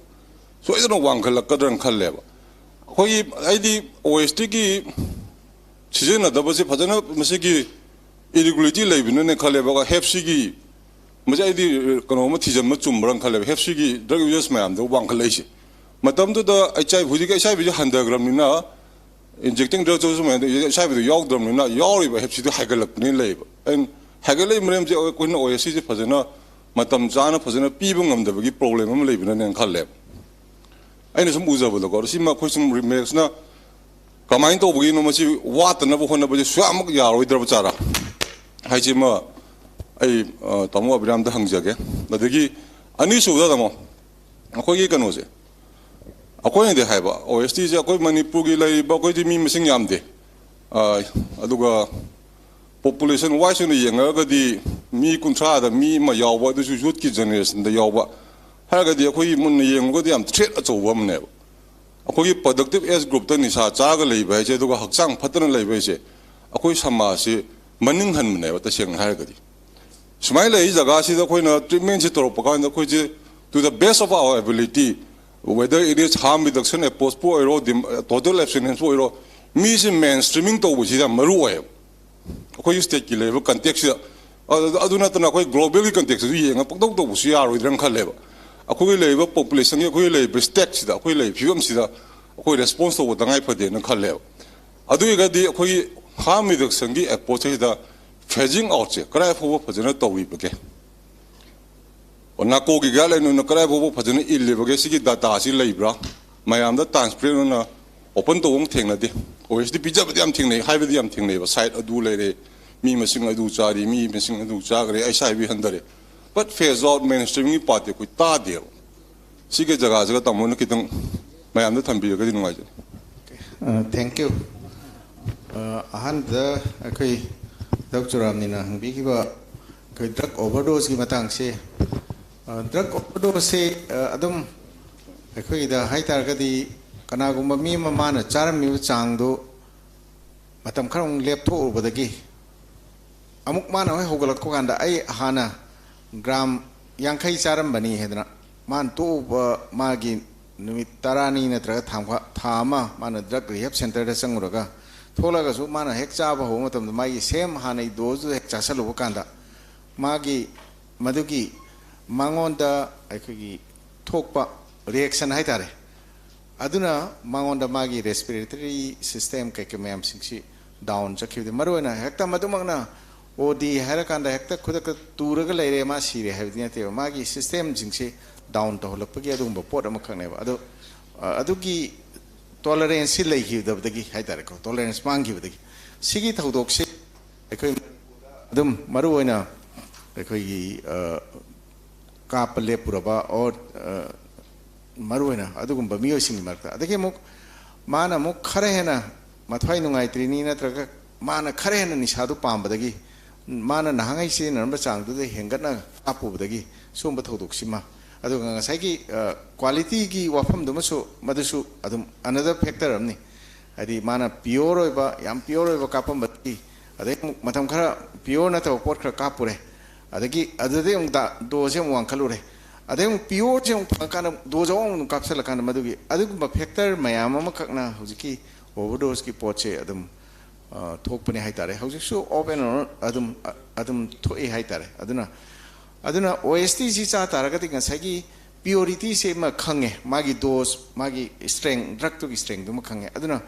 ꯁꯣꯏꯗꯅ ꯋꯥꯡꯈꯠꯂꯛꯀꯗ꯭ꯔꯅ ꯈꯜꯂꯦꯕ꯫ ꯑꯩꯈꯣꯏꯒꯤ, ꯑꯩꯗꯤ ꯑꯣ ꯑꯦꯁ ꯇꯤꯒꯤ ꯁꯤꯖꯤꯟꯅꯗꯕꯁꯦ ꯐꯖꯅ ꯃꯁꯤꯒꯤ ꯏꯔꯤꯒꯨꯂꯔꯤꯇꯤ ꯂꯩꯕꯅꯅꯦ ꯈꯜꯂꯦꯕ꯫ ꯍꯦꯞ ꯁꯤꯒꯤ, ꯃꯁꯤ ꯑꯩꯗꯤ ꯀꯩꯅꯣꯝꯃ ꯊꯤꯖꯤꯟꯕ ꯆꯨꯝꯕ꯭ꯔꯥꯅ ꯈꯜꯂꯦꯕ, ꯍꯦꯞ ꯁꯤꯒꯤ ꯗ꯭ꯔꯒ ꯌꯨꯖꯔꯁ ꯃꯌꯥꯝꯗꯣ ꯋꯥꯡꯈꯠꯂꯛꯏꯁꯦ꯫ ꯃꯇꯝꯗꯨꯗ ꯑꯩꯆ ꯑꯥꯏ ꯚꯤ, ꯍꯧꯖꯤꯛꯀꯤ ꯑꯩꯆ ꯑꯥꯏ ꯚꯤꯁꯦ ꯍꯟꯊꯈ꯭ꯔꯕꯅꯤꯅ, ꯏꯟꯖꯦꯛꯇꯤꯡ ꯗ꯭ꯔꯒ ꯌꯨꯖꯔꯁ ꯃꯌꯥꯝꯗꯣ ꯑꯩꯆ ꯑꯥꯏ ꯚꯤꯗꯣ ꯌꯥꯎꯗ꯭ꯔꯕꯅꯤꯅ, ꯌꯥꯎꯔꯤꯕ ꯍꯦꯞ ꯁꯤꯗꯣ ꯍꯥꯏꯒꯠꯂꯛꯄꯅꯤꯅ ꯂꯩꯌꯦꯕ꯫ ꯑꯩꯅ ꯍꯥꯏꯒꯠꯂꯛꯏ ꯃꯔꯝꯁꯦ ꯑꯩꯈꯣꯏꯅ ꯑꯣ ꯑꯦꯁ ꯇꯤꯁꯦ ꯐꯖꯅ ꯃꯇꯝ ꯆꯥꯅ ꯐꯖꯅ ꯄꯤꯕ ꯉꯝꯗꯕꯒꯤ ꯄ꯭ꯔꯣꯕ꯭ꯂꯦꯝ ꯑꯃ ꯂꯩꯕꯅꯅꯦꯅ ꯈꯜꯂꯦꯕ꯫ ꯑꯩꯅ ꯁꯨꯝ ꯎꯖꯕꯗꯀꯣ, ꯑꯗꯣ ꯁꯤꯃ ꯑꯩꯈꯣꯏ ꯁꯨꯝ ꯔꯤꯃꯦꯛꯁꯅ ꯀꯃꯥꯏꯅ ꯇꯧꯕꯒꯤꯅꯣ ꯃꯁꯤ ꯋꯥꯠꯇꯅꯕ ꯍꯣꯠꯅꯕꯁꯦ ꯁꯨꯌꯥꯃꯛ ꯌꯥꯔꯣꯏꯗ꯭ꯔꯕ ꯖꯥꯠꯔꯥ ꯍꯥꯏꯁꯤꯃ ꯑꯩ, ꯑ, ꯇꯥꯃꯣ ꯑꯕꯤꯔꯥꯝꯗ ꯍꯪꯖꯒꯦ꯫ ꯑꯗꯒꯤ ꯑꯅꯤꯁꯨꯕꯗ, ꯇꯥꯃꯣ, ꯑꯩꯈꯣꯏꯒꯤ ꯀꯩꯅꯣꯁꯦ, ꯑꯩꯈꯣꯏꯅꯗꯤ ꯍꯥꯏꯕ, ꯑꯣ ꯑꯦꯁ ꯇꯤꯁꯦ ꯑꯩꯈꯣꯏ ꯃꯅꯤꯄꯨꯔꯒꯤ ꯂꯩꯔꯤꯕ, ꯑꯩꯈꯣꯏꯗꯤ ꯃꯤ ꯃꯁꯤꯡ ꯌꯥꯝꯗꯦ, ꯑ, ꯑꯗꯨꯒ ꯄꯣꯄꯨꯂꯦꯁꯟ ꯋꯥꯏꯁ ꯑꯣꯏꯅ ꯌꯦꯡꯉꯒꯗꯤ ꯃꯤ ꯀꯨꯟꯊ꯭ꯔꯥꯗ ꯃꯤ ꯑꯃ ꯌꯥꯎꯕ, ꯑꯗꯨꯁꯨ ꯌꯨꯠꯀꯤ ꯖꯦꯅꯦꯔꯦꯁꯟꯗ ꯌꯥꯎꯕ ꯍꯥꯏꯔꯒꯗꯤ ꯑꯩꯈꯣꯏꯒꯤ ꯃꯨꯟꯅ ꯌꯦꯡꯉꯒꯗꯤ ꯌꯥꯝ ꯊ꯭ꯔꯦꯠ ꯑꯆꯧꯕ ꯑꯃꯅꯦꯕ꯫ ꯑꯩꯈꯣꯏꯒꯤ ꯄ꯭ꯔꯗꯛꯇꯤꯞ ꯑꯦꯖ ꯒ꯭ꯔꯨꯞꯇ ꯅꯤꯁꯥ ꯆꯥꯔꯒ ꯂꯩꯕ ꯍꯥꯏꯁꯦ, ꯑꯗꯨꯒ ꯍꯛꯆꯥꯡ ꯐꯠꯇꯅ ꯂꯩꯕ ꯍꯥꯏꯁꯦ, ꯑꯩꯈꯣꯏ ꯁꯃꯥꯖꯁꯤ ꯃꯅꯤꯡ ꯍꯟꯕꯅꯦꯕ, ꯇꯁꯦꯡꯅ ꯍꯥꯏꯔꯒꯗꯤ꯫ ꯁꯨꯃꯥꯏꯅ ꯂꯩ ꯖꯒꯥꯁꯤꯗ ꯑꯩꯈꯣꯏꯅ ꯇ꯭ꯔꯤꯠꯃꯦꯟꯁꯤ ꯇꯧꯔꯛꯄ ꯀꯥꯟꯗ ꯑꯩꯈꯣꯏꯁꯦ, to the best of our ability, whether it is harm reduction approach ꯄꯨ ꯑꯣꯏꯔꯣ, ꯗꯤꯝ-, total abstinence ꯄꯨ ꯑꯣꯏꯔꯣ, ꯃꯤꯁꯦ ꯃꯦꯟ ꯁ꯭ꯇ꯭ꯔꯤꯃꯤꯡ ꯇꯧꯕꯁꯤ ꯌꯥꯝ ꯃꯔꯨ ꯑꯣꯏꯌꯦꯕ꯫ ꯑꯩꯈꯣꯏꯒꯤ ꯁ꯭ꯇꯦꯠꯀꯤ ꯂꯩꯔꯤꯕ ꯀꯟꯇꯦꯛꯁꯁꯤꯗ, ꯑꯗꯨ ꯑꯗꯨ ꯅꯠꯇꯅ ꯑꯩꯈꯣꯏ ꯒ꯭ꯂꯣꯕꯦꯜꯒꯤ ꯀꯟꯇꯦꯛꯁꯇꯁꯨ ꯌꯦꯡꯉ ꯄꯪꯇꯧ ꯇꯧꯕꯁꯨ ꯌꯥꯔꯣꯏꯗ꯭ꯔꯅ ꯈꯜꯂꯦꯕ꯫ ꯑꯩꯈꯣꯏꯒꯤ ꯂꯩꯔꯤꯕ ꯄꯣꯄꯨꯂꯦꯁꯟꯒꯤ, ꯑꯩꯈꯣꯏꯒꯤ ꯂꯩꯔꯤꯕ ꯁ꯭ꯇꯦꯠꯁꯤꯗ, ꯑꯩꯈꯣꯏ ꯂꯩꯔꯤꯕ ꯐꯤꯕꯝꯁꯤꯗ ꯑꯩꯈꯣꯏ ꯔꯦꯁꯄꯣꯟꯁ ꯇꯧꯕ ꯇꯉꯥꯏ ꯐꯗꯦꯅ ꯈꯜꯂꯦꯕ꯫ ꯑꯗꯨ ꯑꯣꯏꯔꯒꯗꯤ ꯑꯩꯈꯣꯏꯒꯤ harm reductionꯒꯤ approachꯁꯤꯗ phasing outꯁꯦ ꯀꯗꯥꯏ ꯐꯥꯎꯕ ꯐꯖꯅ ꯇꯧꯔꯤꯕꯒꯦ? ꯅꯥꯀꯣꯒꯤ ꯒꯥꯏꯗꯂꯥꯏꯟ ꯑꯣꯏꯅ ꯀꯗꯥꯏ ꯐꯥꯎꯕ ꯐꯖꯅ ꯏꯜꯂꯤꯕꯒꯦ? ꯁꯤꯒꯤ ꯗꯥꯇꯥꯁꯤ ꯂꯩꯕ꯭ꯔꯥ? ꯃꯌꯥꯝꯗ ꯇ꯭ꯔꯥꯟꯁꯄꯦꯔꯦꯟ ꯑꯣꯏꯅ ꯑꯣꯄꯟ ꯇꯧꯕ ꯑꯃ ꯊꯦꯡꯅꯗꯦ꯫ ꯑꯣ ꯑꯦꯁ ꯗꯤ ꯄꯤꯖꯕꯗꯤ ꯌꯥꯝ ꯊꯦꯡꯅꯩ, ꯍꯥꯏꯕꯗꯤ ꯌꯥꯝ ꯊꯦꯡꯅꯩꯕ, ꯁꯥꯏꯠ ꯑꯗꯨ ꯂꯩꯔꯦ, ꯃꯤ ꯃꯁꯤꯡ ꯑꯗꯨ ꯆꯥꯔꯤ, ꯃꯤ ꯃꯁꯤꯡ ꯑꯗꯨ ꯆꯥꯈ꯭ꯔꯦ, ꯑꯩꯁ ꯑꯥꯏ ꯚꯤ ꯍꯟꯊꯔꯦ꯫ But phase out, ꯃꯦꯟ ꯁ꯭ꯇ꯭ꯔꯤꯝꯒꯤ ꯄꯥꯔꯠꯇꯤ ꯑꯩꯈꯣꯏ ꯇꯥꯗꯦꯕ꯫ ꯁꯤꯒꯤ ꯖꯒꯥꯁꯤꯒ ꯇꯥꯃꯣꯅ ꯈꯤꯇꯪ ꯃꯌꯥꯝꯗ ꯊꯝꯕꯤꯔꯒꯗꯤ ꯅꯨꯡꯉꯥꯏꯖꯅꯤ꯫ ꯊꯦꯡꯀ꯭ꯌꯨ꯫ ꯑꯍꯥꯟꯕꯗ ꯑꯩꯈꯣꯏ ꯗꯥꯛꯇꯔ ꯆꯨꯔꯥꯝꯅꯤꯅ ꯍꯪꯕꯤꯈꯤꯕ ꯑꯩꯈꯣꯏ ꯗ꯭ꯔꯒ ꯑꯣꯚꯔꯗꯣꯁꯀꯤ ꯃꯇꯥꯡꯁꯦ, ꯗ꯭ꯔꯒ ꯑꯣꯚꯔꯗꯣꯁꯁꯦ ꯑꯗꯨꯝ ꯑꯩꯈꯣꯏꯒꯤꯗ ꯍꯥꯏ ꯇꯥꯔꯒꯗꯤ ꯀꯅꯥꯒꯨꯝꯕ ꯃꯤ ꯑꯃ ꯃꯥꯅ ꯆꯥꯔꯝꯃꯤꯕ ꯆꯥꯡꯗꯨ ꯃꯇꯝ ꯈꯔ ꯑꯃꯨꯛ ꯂꯦꯞꯊꯣꯛꯎꯕꯗꯒꯤ ꯑꯃꯨꯛ ꯃꯥꯅ ꯍꯣꯏ ꯍꯧꯒꯠꯂꯛꯄ ꯀꯥꯟꯗ ꯑꯩ ꯍꯥꯟꯅ ꯒ꯭ꯔꯥꯝ ꯌꯥꯡꯈꯩ ꯆꯥꯔꯝꯕꯅꯤ ꯍꯥꯏꯗꯅ ꯃꯥꯅ ꯇꯣꯛꯎꯕ ꯃꯥꯒꯤ ꯅꯨꯃꯤꯠ ꯇꯔꯥꯅꯤ ꯅꯠꯇ꯭ꯔꯒ ꯊꯥ ꯃꯈꯥ-, ꯊꯥ ꯑꯃ ꯃꯥꯅ ꯗ꯭ꯔꯒ ꯔꯤꯍꯦꯕ ꯁꯦꯟꯇꯔꯗ ꯆꯪꯉꯨꯔꯒ ꯊꯣꯛꯂꯒꯁꯨ ꯃꯥꯅ ꯍꯦꯛ ꯆꯥꯕ ꯍꯧꯕ ꯃꯇꯝꯗ ꯃꯥꯒꯤ ꯁꯦꯝ ꯍꯥꯟꯅꯩ ꯗꯣꯁꯇꯨ ꯍꯦꯛ ꯆꯥꯁꯜꯂꯨꯕ ꯀꯥꯟꯗ ꯃꯥꯒꯤ ꯃꯗꯨꯒꯤ ꯃꯉꯣꯟꯗ ꯑꯩꯈꯣꯏꯒꯤ ꯊꯣꯛꯄ ꯔꯤꯌꯦꯛꯁꯟ ꯍꯥꯏꯇꯥꯔꯦ, ꯑꯗꯨꯅ ꯃꯉꯣꯟꯗ ꯃꯥꯒꯤ ꯔꯦꯁꯄꯤꯔꯦꯇꯔꯤ ꯁꯤꯁꯇꯦꯝ ꯀꯩꯀꯩ ꯃꯌꯥꯝꯁꯤꯡꯁꯤ ꯗꯥꯎꯟ ꯆꯠꯈꯤꯕꯗꯤ, ꯃꯔꯨꯑꯣꯏꯅ ꯍꯦꯛꯇ ꯃꯗꯨꯃꯛꯅ ꯑꯣ ꯗꯤ ꯍꯥꯏꯔꯀꯥꯟꯗ ꯍꯦꯛꯇ ꯈꯨꯗꯛꯇ ꯇꯨꯔꯒ ꯂꯩꯔꯦ, ꯃꯥ ꯁꯤꯔꯦ ꯍꯥꯏꯕꯗꯤ ꯅꯠꯇꯦꯕ꯫ ꯃꯥꯒꯤ ꯁꯤꯁꯇꯦꯝꯁꯤꯡꯁꯤ ꯗꯥꯎꯟ ꯇꯧꯍꯜꯂꯛꯄꯒꯤ ꯑꯗꯨꯒꯨꯝꯕ ꯄꯣꯠ ꯑꯃꯈꯛꯅꯦꯕ꯫ ꯑꯗꯣ, ꯑ, ꯑꯗꯨꯒꯤ ꯇꯣꯂꯔꯦꯟꯁꯁꯤ ꯂꯩꯈꯤꯗꯕꯗꯒꯤ ꯍꯥꯏꯇꯥꯔꯦꯀꯣ, ꯇꯣꯂꯔꯦꯟꯁ ꯃꯥꯡꯈꯤꯕꯗꯒꯤ ꯁꯤꯒꯤ ꯊꯧꯗꯣꯛꯁꯤ ꯑꯩꯈꯣꯏ ꯑꯗꯨꯝ ꯃꯔꯨꯑꯣꯏꯅ ꯑꯩꯈꯣꯏꯒꯤ, ꯑ, ꯀꯥꯞꯄ ꯂꯦꯞꯄꯨꯔꯕ or, ꯑ, ꯃꯔꯨꯑꯣꯏꯅ ꯑꯗꯨꯒꯨꯝꯕ ꯃꯤꯑꯣꯏꯁꯤꯡꯒꯤ ꯃꯔꯛꯇ꯫ ꯑꯗꯒꯤ ꯑꯃꯨꯛ ꯃꯥꯅ ꯑꯃꯨꯛ ꯈꯔ ꯍꯦꯟꯅ ꯃꯊ꯭ꯋꯥꯏ ꯅꯨꯡꯉꯥꯏꯇ꯭ꯔꯤꯅꯤ ꯅꯠꯇ꯭ꯔꯒ ꯃꯥꯅ ꯈꯔ ꯍꯦꯟꯅ ꯅꯤꯁꯥꯗꯨ ꯄꯥꯝꯕꯗꯒꯤ ꯃꯥꯅ ꯅꯍꯥꯟꯉꯩ ꯁꯤꯖꯤꯟꯅꯔꯝꯕ ꯆꯥꯡꯗꯨꯗ ꯍꯦꯟꯒꯠꯅ ꯀꯥꯞꯄꯨꯕꯗꯒꯤ ꯁꯤꯒꯨꯝꯕ ꯊꯧꯗꯣꯛꯁꯤꯃ꯫ ꯑꯗꯨꯒ ꯉꯁꯥꯏꯒꯤ, ꯑ, ꯀ꯭ꯋꯥꯂꯤꯇꯤꯒꯤ ꯋꯥꯐꯝꯗꯨꯃꯁꯨ ꯃꯗꯨꯁꯨ ꯑꯗꯨꯝ another factor ꯑꯃꯅꯤ꯫ ꯍꯥꯏꯗꯤ ꯃꯥꯅ ꯄꯤꯌꯣꯔ ꯑꯣꯏꯕ, ꯌꯥꯝ ꯄꯤꯌꯣꯔ ꯑꯣꯏꯕ ꯀꯥꯞꯄꯝꯕꯗꯒꯤ ꯑꯗꯩ ꯑꯃꯨꯛ ꯃꯇꯝ ꯈꯔ ꯄꯤꯌꯣꯔ ꯅꯠꯇꯕ ꯄꯣꯠ ꯈꯔ ꯀꯥꯞꯄꯨꯔꯦ, ꯑꯗꯒꯤ ꯑꯗꯨꯗꯩ ꯑꯃꯨꯛ ꯗꯥ-, ꯗꯣꯁꯁꯦ ꯑꯃꯨꯛ ꯋꯥꯡꯈꯠꯂꯨꯔꯦ, ꯑꯗꯩ ꯑꯃꯨꯛ ꯄꯤꯌꯣꯔꯁꯦ ꯑꯃꯨꯛ ꯐꯪꯉꯀꯥꯟꯗ ꯗꯣꯁ ꯑꯃꯨꯛ ꯀꯥꯞꯁꯤꯜꯂꯀꯥꯟꯗ ꯃꯗꯨꯒꯤ ꯑꯗꯨꯒꯨꯝꯕ ꯐꯦꯛꯇꯔ ꯃꯌꯥꯝ ꯑꯃꯈꯛꯅ ꯍꯧꯖꯤꯛꯀꯤ ꯑꯣꯚꯔꯗꯣꯁꯀꯤ ꯄꯣꯠꯁꯦ ꯑꯗꯨꯝ ꯑ, ꯊꯣꯛꯄꯅꯦ ꯍꯥꯏꯇꯥꯔꯦ꯫ ꯍꯧꯖꯤꯛꯁꯨ ꯑꯣꯐ ꯑꯦꯟ ꯑꯣꯟ ꯑꯗꯨꯝ ꯑ, ꯑꯗꯨꯝ ꯊꯣꯛꯏ ꯍꯥꯏꯇꯥꯔꯦ꯫ ꯑꯗꯨꯅ ꯑꯗꯨꯅ ꯑꯣ ꯑꯦꯁ ꯇꯤꯁꯤ ꯆꯥ ꯇꯥꯔꯒꯗꯤ ꯉꯁꯥꯏꯒꯤ ꯄꯤꯌꯣꯔꯤꯇꯤꯁꯦ ꯑꯃ ꯈꯪꯉꯦ, ꯃꯥꯒꯤ ꯗꯣꯁ, ꯃꯥꯒꯤ ꯁ꯭ꯇ꯭ꯔꯦꯡ, ꯗ꯭ꯔꯛꯇꯨꯒꯤ ꯁ꯭ꯇ꯭ꯔꯦꯡꯗꯨꯃ ꯈꯪꯉꯦ꯫ ꯑꯗꯨꯅ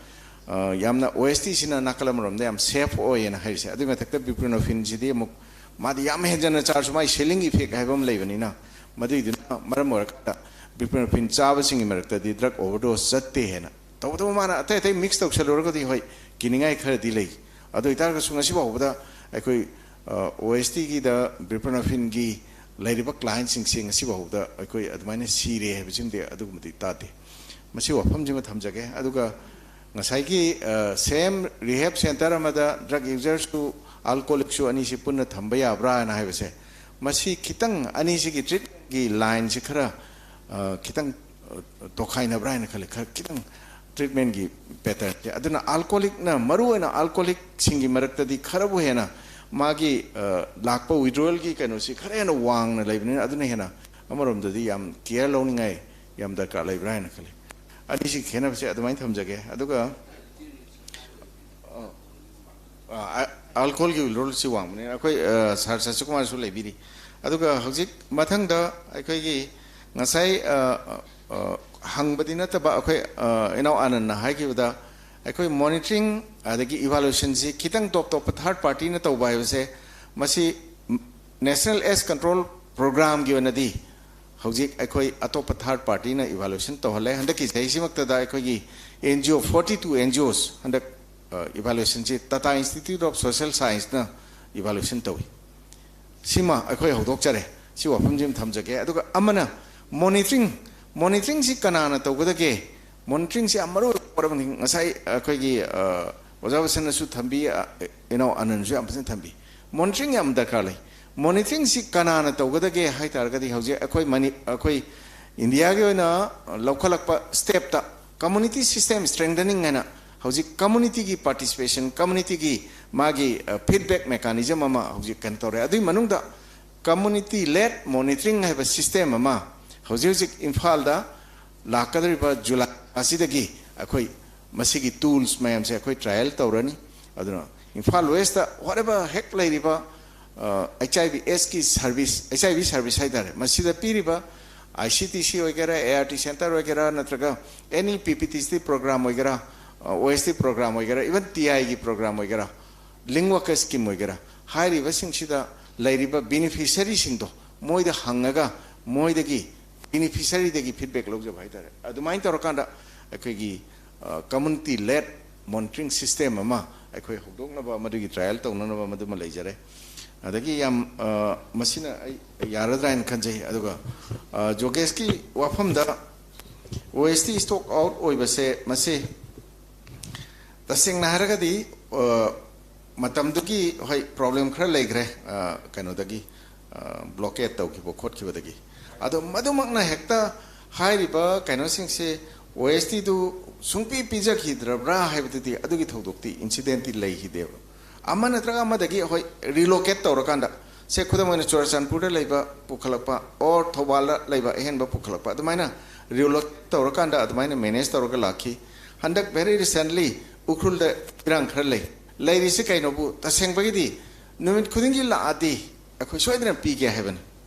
ꯑ, ꯌꯥꯝꯅ ꯑꯣ ꯑꯦꯁ ꯇꯤꯁꯤꯅ ꯅꯥꯀꯜ ꯑꯃꯔꯣꯝꯗ ꯌꯥꯝ ꯁꯦꯐ ꯑꯣꯏꯌꯦꯅ ꯍꯥꯏꯔꯤꯁꯦ꯫ ꯑꯗꯨꯒꯤ ꯃꯊꯛꯇ ꯕꯤꯄ꯭ꯔꯣꯅꯣꯐꯤꯟꯁꯤꯗꯤ ꯑꯃꯨꯛ ꯃꯥꯗꯤ ꯌꯥꯝ ꯍꯦꯟꯖꯟꯅ ꯆꯥꯔꯁꯨ ꯃꯥꯒꯤ ꯁꯤꯂꯤꯡ ꯏꯐꯦꯛ ꯍꯥꯏꯕ ꯑꯃ ꯂꯩꯕꯅꯤꯅ, ꯃꯗꯨꯏꯗꯨꯅ ꯃꯔꯝ ꯑꯣꯏꯔꯀꯥꯟꯗ ꯕꯤꯄ꯭ꯔꯣꯅꯣꯐꯤꯟ ꯆꯥꯕꯁꯤꯡꯒꯤ ꯃꯔꯛꯇꯗꯤ ꯗ꯭ꯔꯛ ꯑꯣꯚꯔꯗꯣꯁ ꯆꯠꯇꯦ ꯍꯥꯏꯅ꯫ ꯇꯧꯕꯇꯕꯨ ꯃꯥꯅ ꯑꯇꯩ ꯑꯇꯩ ꯃꯤꯛꯁ ꯇꯧꯁꯜꯂꯨꯔꯒꯗꯤ ꯍꯣꯏ, ꯀꯤꯅꯤꯡꯉꯥꯏ ꯈꯔꯗꯤ ꯂꯩ꯫ ꯑꯗꯨ ꯑꯣꯏꯇꯥꯔꯒꯁꯨ ꯉꯁꯤ ꯐꯥꯎꯕꯗ ꯑꯩꯈꯣꯏ ꯑꯣ ꯑꯦꯁ ꯇꯤꯒꯤꯗ ꯕꯤꯄ꯭ꯔꯣꯅꯣꯐꯤꯟꯒꯤ ꯂꯩꯔꯤꯕ ꯀ꯭ꯂꯥꯏꯟꯁꯤꯡꯁꯦ ꯉꯁꯤ ꯐꯥꯎꯕꯗ ꯑꯩꯈꯣꯏ ꯑꯗꯨꯃꯥꯏꯅ ꯁꯤꯔꯦ ꯍꯥꯏꯕꯁꯤꯃꯗꯤ ꯑꯗꯨꯒꯨꯝꯕꯗꯤ ꯇꯥꯗꯦ꯫ ꯃꯁꯤ ꯋꯥꯐꯝꯁꯤꯃ ꯊꯝꯖꯒꯦ꯫ ꯑꯗꯨꯒ ꯉꯁꯥꯏꯒꯤ ꯁꯦꯝ ꯔꯤꯍꯦꯞ ꯁꯦꯟꯇꯔ ꯑꯃꯗ ꯗ꯭ꯔꯛ ꯌꯨꯖꯔꯁꯨ ꯑꯜꯀꯣꯍꯣꯂꯤꯛꯁꯨ ꯑꯅꯤꯁꯤ ꯄꯨꯟꯅ ꯊꯝꯕ ꯌꯥꯕ꯭ꯔꯥ ꯍꯥꯏꯅ ꯍꯥꯏꯕꯁꯦ, ꯃꯁꯤ ꯈꯤꯇꯪ ꯑꯅꯤꯁꯤꯒꯤ ꯇ꯭ꯔꯤꯠꯃꯦꯟꯒꯤ ꯂꯥꯏꯟꯁꯤ ꯈꯔ ꯑ, ꯈꯤꯇꯪ ꯑ, ꯇꯣꯈꯥꯏꯅꯕ꯭ꯔꯥ ꯍꯥꯏꯅ ꯈꯜꯂꯤ꯫ ꯈꯔ ꯈꯤꯇꯪ ꯇ꯭ꯔꯤꯠꯃꯦꯟꯒꯤ ꯄꯦꯇꯔꯟꯁꯦ꯫ ꯑꯗꯨꯅ ꯑꯜꯀꯣꯍꯣꯂꯤꯛꯅ, ꯃꯔꯨꯑꯣꯏꯅ ꯑꯜꯀꯣꯍꯣꯂꯤꯛꯁꯤꯡꯒꯤ ꯃꯔꯛꯇꯗꯤ ꯈꯔꯕꯨ ꯍꯦꯟꯅ ꯃꯥꯒꯤ ꯑ, ꯂꯥꯛꯄ ꯋꯤꯗ꯭ꯔꯣꯋꯦꯜꯒꯤ ꯀꯩꯅꯣꯁꯤ ꯈꯔ ꯍꯦꯟꯅ ꯋꯥꯡꯅ ꯂꯩꯕꯅꯤꯅ, ꯑꯗꯨꯅ ꯍꯦꯟꯅ ꯑꯃꯔꯣꯝꯗꯗꯤ ꯌꯥꯝ ꯀꯤꯌꯔ ꯂꯧꯅꯤꯡꯉꯥꯏ ꯌꯥꯝ ꯗꯔꯀꯥꯔ ꯂꯩꯕ꯭ꯔꯥ ꯍꯥꯏꯅ ꯈꯜꯂꯤ꯫ ꯑꯅꯤꯁꯤ ꯈꯦꯠꯅꯕꯁꯦ ꯑꯗꯨꯃꯥꯏꯅ ꯊꯝꯖꯒꯦ꯫ ꯑꯗꯨꯒ ꯑ, ꯑ, ꯑꯜꯀꯣꯍꯣꯜꯒꯤ ꯋꯤꯗ꯭ꯔꯣꯜꯁꯤ ꯋꯥꯡꯕꯅꯤꯅ ꯑꯩꯈꯣꯏ ꯑ, ꯁꯥꯔ ꯁꯆꯤꯀꯨꯃꯥꯔꯁꯨ ꯂꯩꯕꯤꯔꯤ꯫ ꯑꯗꯨꯒ ꯍꯧꯖꯤꯛ ꯃꯊꯪꯗ ꯑꯩꯈꯣꯏꯒꯤ ꯉꯁꯥꯏ ꯑ, ꯑ, ꯍꯪꯕꯗꯤ ꯅꯠꯇꯕ ꯑꯩꯈꯣꯏ ꯑ, ꯏꯅꯥꯎ ꯑꯥꯅꯟꯅ ꯍꯥꯏꯈꯤꯕꯗ ꯑꯩꯈꯣꯏ ꯃꯣꯅꯤꯇꯔꯤꯡ ꯑꯗꯒꯤ ꯏꯚꯥꯂꯨꯌꯦꯁꯟꯁꯤ ꯈꯤꯇꯪ ꯇꯣꯞ ꯇꯣꯞꯄ ꯊꯥꯔꯠ ꯄꯥꯔꯇꯤꯅ ꯇꯧꯕ ꯍꯥꯏꯕꯁꯦ, ꯃꯁꯤ ꯅꯦꯁꯅꯦꯜ ꯑꯦꯁ ꯀꯟꯇ꯭ꯔꯣꯜ ꯄ꯭ꯔꯣꯒ꯭ꯔꯥꯝꯒꯤ ꯑꯣꯏꯅꯗꯤ ꯍꯧꯖꯤꯛ ꯑꯩꯈꯣꯏ ꯑꯇꯣꯞꯄ ꯊꯥꯔꯠ ꯄꯥꯔꯇꯤꯅ ꯏꯚꯥꯂꯨꯌꯦꯁꯟ ꯇꯧꯍꯜꯂꯦ꯫ ꯍꯟꯗꯛꯀꯤ ꯆꯍꯤꯁꯤꯃꯛꯇꯗ ꯑꯩꯈꯣꯏꯒꯤ and G O forty two and G ꯑꯣꯁ ꯍꯟꯗꯛ ꯏꯚꯥꯂꯨꯌꯦꯁꯟꯁꯤ Tata institute of social ꯁꯥꯏꯟꯁꯅ evaluation ꯇꯧꯏ꯫ ꯁꯤꯃ ꯑꯩꯈꯣꯏ ꯍꯧꯗꯣꯛꯆꯔꯦ꯫ ꯁꯤ ꯋꯥꯐꯝꯁꯤꯃ ꯊꯝꯖꯒꯦ꯫ ꯑꯗꯨꯒ ꯑꯃꯅ ꯃꯣꯅꯤꯇꯔꯤꯡ, ꯃꯣꯅꯤꯇꯔꯤꯡꯁꯤ ꯀꯅꯥꯅ ꯇꯧꯒꯗꯒꯦ? ꯃꯣꯅꯤꯇꯔꯤꯡꯁꯤ ꯌꯥꯝ ꯃꯔꯨ ꯑꯣꯏꯕ ꯄꯣꯠ ꯑꯃꯅꯤ꯫ ꯉꯁꯥꯏ ꯑꯩꯈꯣꯏꯒꯤ ꯑ, ꯑꯣꯖꯥ ꯕꯁꯟꯅꯁꯨ ꯊꯝꯕꯤ, ꯑ, ꯏꯅꯥꯎ ꯑꯅꯟꯁꯨ ꯌꯥꯝ ꯐꯖꯅ ꯊꯝꯕꯤ꯫ ꯃꯣꯅꯤꯇꯔꯤꯡ ꯌꯥꯝ ꯗꯔꯀꯥꯔ ꯂꯩ꯫ ꯃꯣꯅꯤꯇꯔꯤꯡꯁꯤ ꯀꯅꯥꯅ ꯇꯧꯒꯗꯒꯦ ꯍꯥꯏ ꯇꯥꯔꯒꯗꯤ ꯍꯧꯖꯤꯛ ꯑꯩꯈꯣꯏ ꯃꯅꯤ-, ꯑꯩꯈꯣꯏ ꯏꯟꯗꯤꯌꯥꯒꯤ ꯑꯣꯏꯅ ꯂꯧꯈꯠꯂꯛꯄ ꯁ꯭ꯇꯦꯞꯇ ꯀꯝꯃꯨꯅꯤꯇꯤ ꯁꯤꯁꯇꯦꯝ ꯁ꯭ꯇ꯭ꯔꯦꯡꯊꯅꯤꯡ ꯍꯥꯏꯅ ꯍꯧꯖꯤꯛ ꯀꯝꯃꯨꯅꯤꯇꯤꯒꯤ ꯄꯥꯔꯇꯤꯁꯤꯄꯦꯁꯟ, ꯀꯝꯃꯨꯅꯤꯇꯤꯒꯤ ꯃꯥꯒꯤ ꯐꯤꯗꯕꯦꯛ ꯃꯦꯀꯥꯅꯤꯖꯝ ꯑꯃ ꯍꯧꯖꯤꯛ ꯀꯩꯅꯣ ꯇꯧꯔꯦ꯫ ꯑꯗꯨꯒꯤ ꯃꯅꯨꯡꯗ ꯀꯝꯃꯨꯅꯤꯇꯤ ꯂꯦꯠ ꯃꯣꯅꯤꯇꯔꯤꯡ ꯍꯥꯏꯕ ꯁꯤꯁꯇꯦꯝ ꯑꯃ ꯍꯧꯖꯤꯛ ꯍꯧꯖꯤꯛ ꯏꯝꯐꯥꯜꯗ ꯂꯥꯛꯀꯗꯧꯔꯤꯕ ꯖꯨꯂꯥꯏ ꯑꯁꯤꯗꯒꯤ ꯑꯩꯈꯣꯏ ꯃꯁꯤꯒꯤ ꯇꯨꯜꯁ ꯃꯌꯥꯝꯁꯦ ꯑꯩꯈꯣꯏ ꯇ꯭ꯔꯥꯏꯌꯦꯜ ꯇꯧꯔꯅꯤ꯫ ꯑꯗꯨꯅ ꯏꯝꯐꯥꯜ ꯋꯦꯁꯇ ꯋꯥꯠ ꯑꯦꯕꯔ ꯍꯦꯛ ꯂꯩꯔꯤꯕ ꯑꯩꯆ ꯑꯥꯏ ꯚꯤ ꯑꯦꯁꯀꯤ ꯁꯥꯔꯚꯤꯁ, ꯑꯩꯆ ꯑꯥꯏ ꯚꯤ ꯁꯥꯔꯚꯤꯁ ꯍꯥꯏ ꯇꯥꯔꯦ, ꯃꯁꯤꯗ ꯄꯤꯔꯤꯕ ꯑꯥꯏ ꯁꯤ ꯇꯤ ꯁꯤ ꯑꯣꯏꯒꯦꯔꯥ, ꯑꯦ ꯑꯥꯔ ꯇꯤ ꯁꯦꯟꯇꯔ ꯑꯣꯏꯒꯦꯔꯥ, ꯅꯠꯇ꯭ꯔꯒ ꯑꯦꯅꯤ ꯄꯤ ꯄꯤ ꯇꯤ ꯁꯤ ꯄ꯭ꯔꯣꯒ꯭ꯔꯥꯝ ꯑꯣꯏꯒꯦꯔꯥ, ꯑꯣ ꯑꯦꯁ ꯇꯤ ꯄ꯭ꯔꯣꯒ꯭ꯔꯥꯝ ꯑꯣꯏꯒꯦꯔꯥ, ꯏꯚꯟ ꯇꯤ ꯑꯥꯏꯒꯤ ꯄ꯭ꯔꯣꯒ꯭ꯔꯥꯝ ꯑꯣꯏꯒꯦꯔꯥ, ꯂꯤꯡ ꯋꯥꯔꯀꯔ ꯁ꯭ꯀꯤꯝ ꯑꯣꯏꯒꯦꯔꯥ, ꯍꯥꯏꯔꯤꯕꯁꯤꯡꯁꯤꯗ ꯂꯩꯔꯤꯕ ꯕꯦꯅꯤꯐꯤꯁꯔꯤꯁꯤꯡꯗꯣ ꯃꯣꯏꯗ ꯍꯪꯉꯒ ꯃꯣꯏꯗꯒꯤ ꯕꯦꯅꯤꯐꯤꯁꯔꯤꯗꯒꯤ ꯐꯤꯗꯕꯦꯛ ꯂꯧꯖꯕ ꯍꯥꯏ ꯇꯥꯔꯦ꯫ ꯑꯗꯨꯃꯥꯏꯅ ꯇꯧꯔꯀꯥꯟꯗ ꯑꯩꯈꯣꯏꯒꯤ ꯀꯝꯃꯨꯅꯤꯇꯤ ꯂꯦꯠ ꯃꯣꯅꯤꯇꯔꯤꯡ ꯁꯤꯁꯇꯦꯝ ꯑꯃ ꯑꯩꯈꯣꯏ ꯍꯧꯗꯣꯛꯅꯕ, ꯃꯗꯨꯒꯤ ꯇ꯭ꯔꯥꯏꯌꯦꯜ ꯇꯧꯅꯅꯕ ꯃꯗꯨꯃ ꯂꯩꯖꯔꯦ꯫ ꯑꯗꯒꯤ ꯌꯥꯝ ꯑ, ꯃꯁꯤꯅ ꯑꯩ ꯌꯥꯔꯗ꯭ꯔꯥ ꯍꯥꯏꯅ ꯈꯟꯖꯩ꯫ ꯑꯗꯨꯒ ꯑ, ꯖꯣꯒꯦꯁꯀꯤ ꯋꯥꯐꯝꯗ ꯑꯣ ꯑꯦꯁ ꯇꯤ ꯁ꯭ꯇꯣꯛ ꯑꯥꯎꯠ ꯑꯣꯏꯕꯁꯦ, ꯃꯁꯤ ꯇꯁꯦꯡꯅ ꯍꯥꯏꯔꯒꯗꯤ ꯑ, ꯃꯇꯝꯗꯨꯒꯤ, ꯍꯣꯏ, ꯄ꯭ꯔꯣꯕ꯭ꯂꯦꯝ ꯈꯔ ꯂꯩꯈ꯭ꯔꯦ, ꯑ, ꯀꯩꯅꯣꯗꯒꯤ, ꯕ꯭ꯂꯣꯀꯦꯠ ꯇꯧꯈꯤꯕ ꯈꯣꯠꯈꯤꯕꯗꯒꯤ꯫ ꯑꯗꯣ ꯃꯗꯨꯃꯛꯅ ꯍꯦꯛꯇ ꯍꯥꯏꯔꯤꯕ ꯀꯩꯅꯣꯁꯤꯡꯁꯦ ꯑꯣ ꯑꯦꯁ ꯇꯤꯗꯨ ꯁꯨꯡꯄꯤ ꯄꯤꯖꯈꯤꯗ꯭ꯔꯕ꯭ꯔꯥ ꯍꯥꯏꯕꯗꯨꯗꯤ, ꯑꯗꯨꯒꯤ ꯊꯧꯗꯣꯛꯇꯤ, ꯏꯟꯁꯤꯗꯦꯟꯇꯤ ꯂꯩꯈꯤꯗꯦꯕ꯫ ꯑꯃ ꯅꯠꯇ꯭ꯔꯒ ꯑꯃꯗꯒꯤ ꯑꯩꯈꯣꯏ ꯔꯤꯂꯣꯀꯦꯠ ꯇꯧꯔꯀꯥꯟꯗ, ꯁꯦ, ꯈꯨꯗꯝ ꯑꯣꯏꯅ ꯆꯨꯔꯆꯥꯟꯄꯨꯔꯗ ꯂꯩꯕ ꯄꯨꯈꯠꯂꯛꯄ, ꯑꯣꯔ ꯊꯧꯕꯥꯜꯗ ꯂꯩꯕ ꯑꯍꯦꯟꯕ ꯄꯨꯈꯠꯂꯛꯄ, ꯑꯗꯨꯃꯥꯏꯅ ꯔꯤꯂꯣꯀꯦꯠ ꯇꯧꯔꯀꯥꯟꯗ ꯑꯗꯨꯃꯥꯏꯅ ꯃꯦꯅꯦꯖ ꯇꯧꯔꯒ ꯂꯥꯛꯈꯤ꯫ ꯍꯟꯗꯛ very recently ꯎꯈ꯭ꯔꯨꯜꯗ ꯏꯔꯥꯡ ꯈꯔ ꯂꯩ꯫ ꯂꯩꯔꯤꯁꯤ ꯀꯩꯅꯣꯕꯨ, ꯇꯁꯦꯡꯕꯒꯤꯗꯤ ꯅꯨꯃꯤꯠ ꯈꯨꯗꯤꯡꯒꯤ ꯂꯥꯛꯑꯗꯤ ꯑꯩꯈꯣꯏ ꯁꯣꯏꯗꯅ ꯄꯤꯒꯦ ꯍꯥꯏꯕꯅꯤ꯫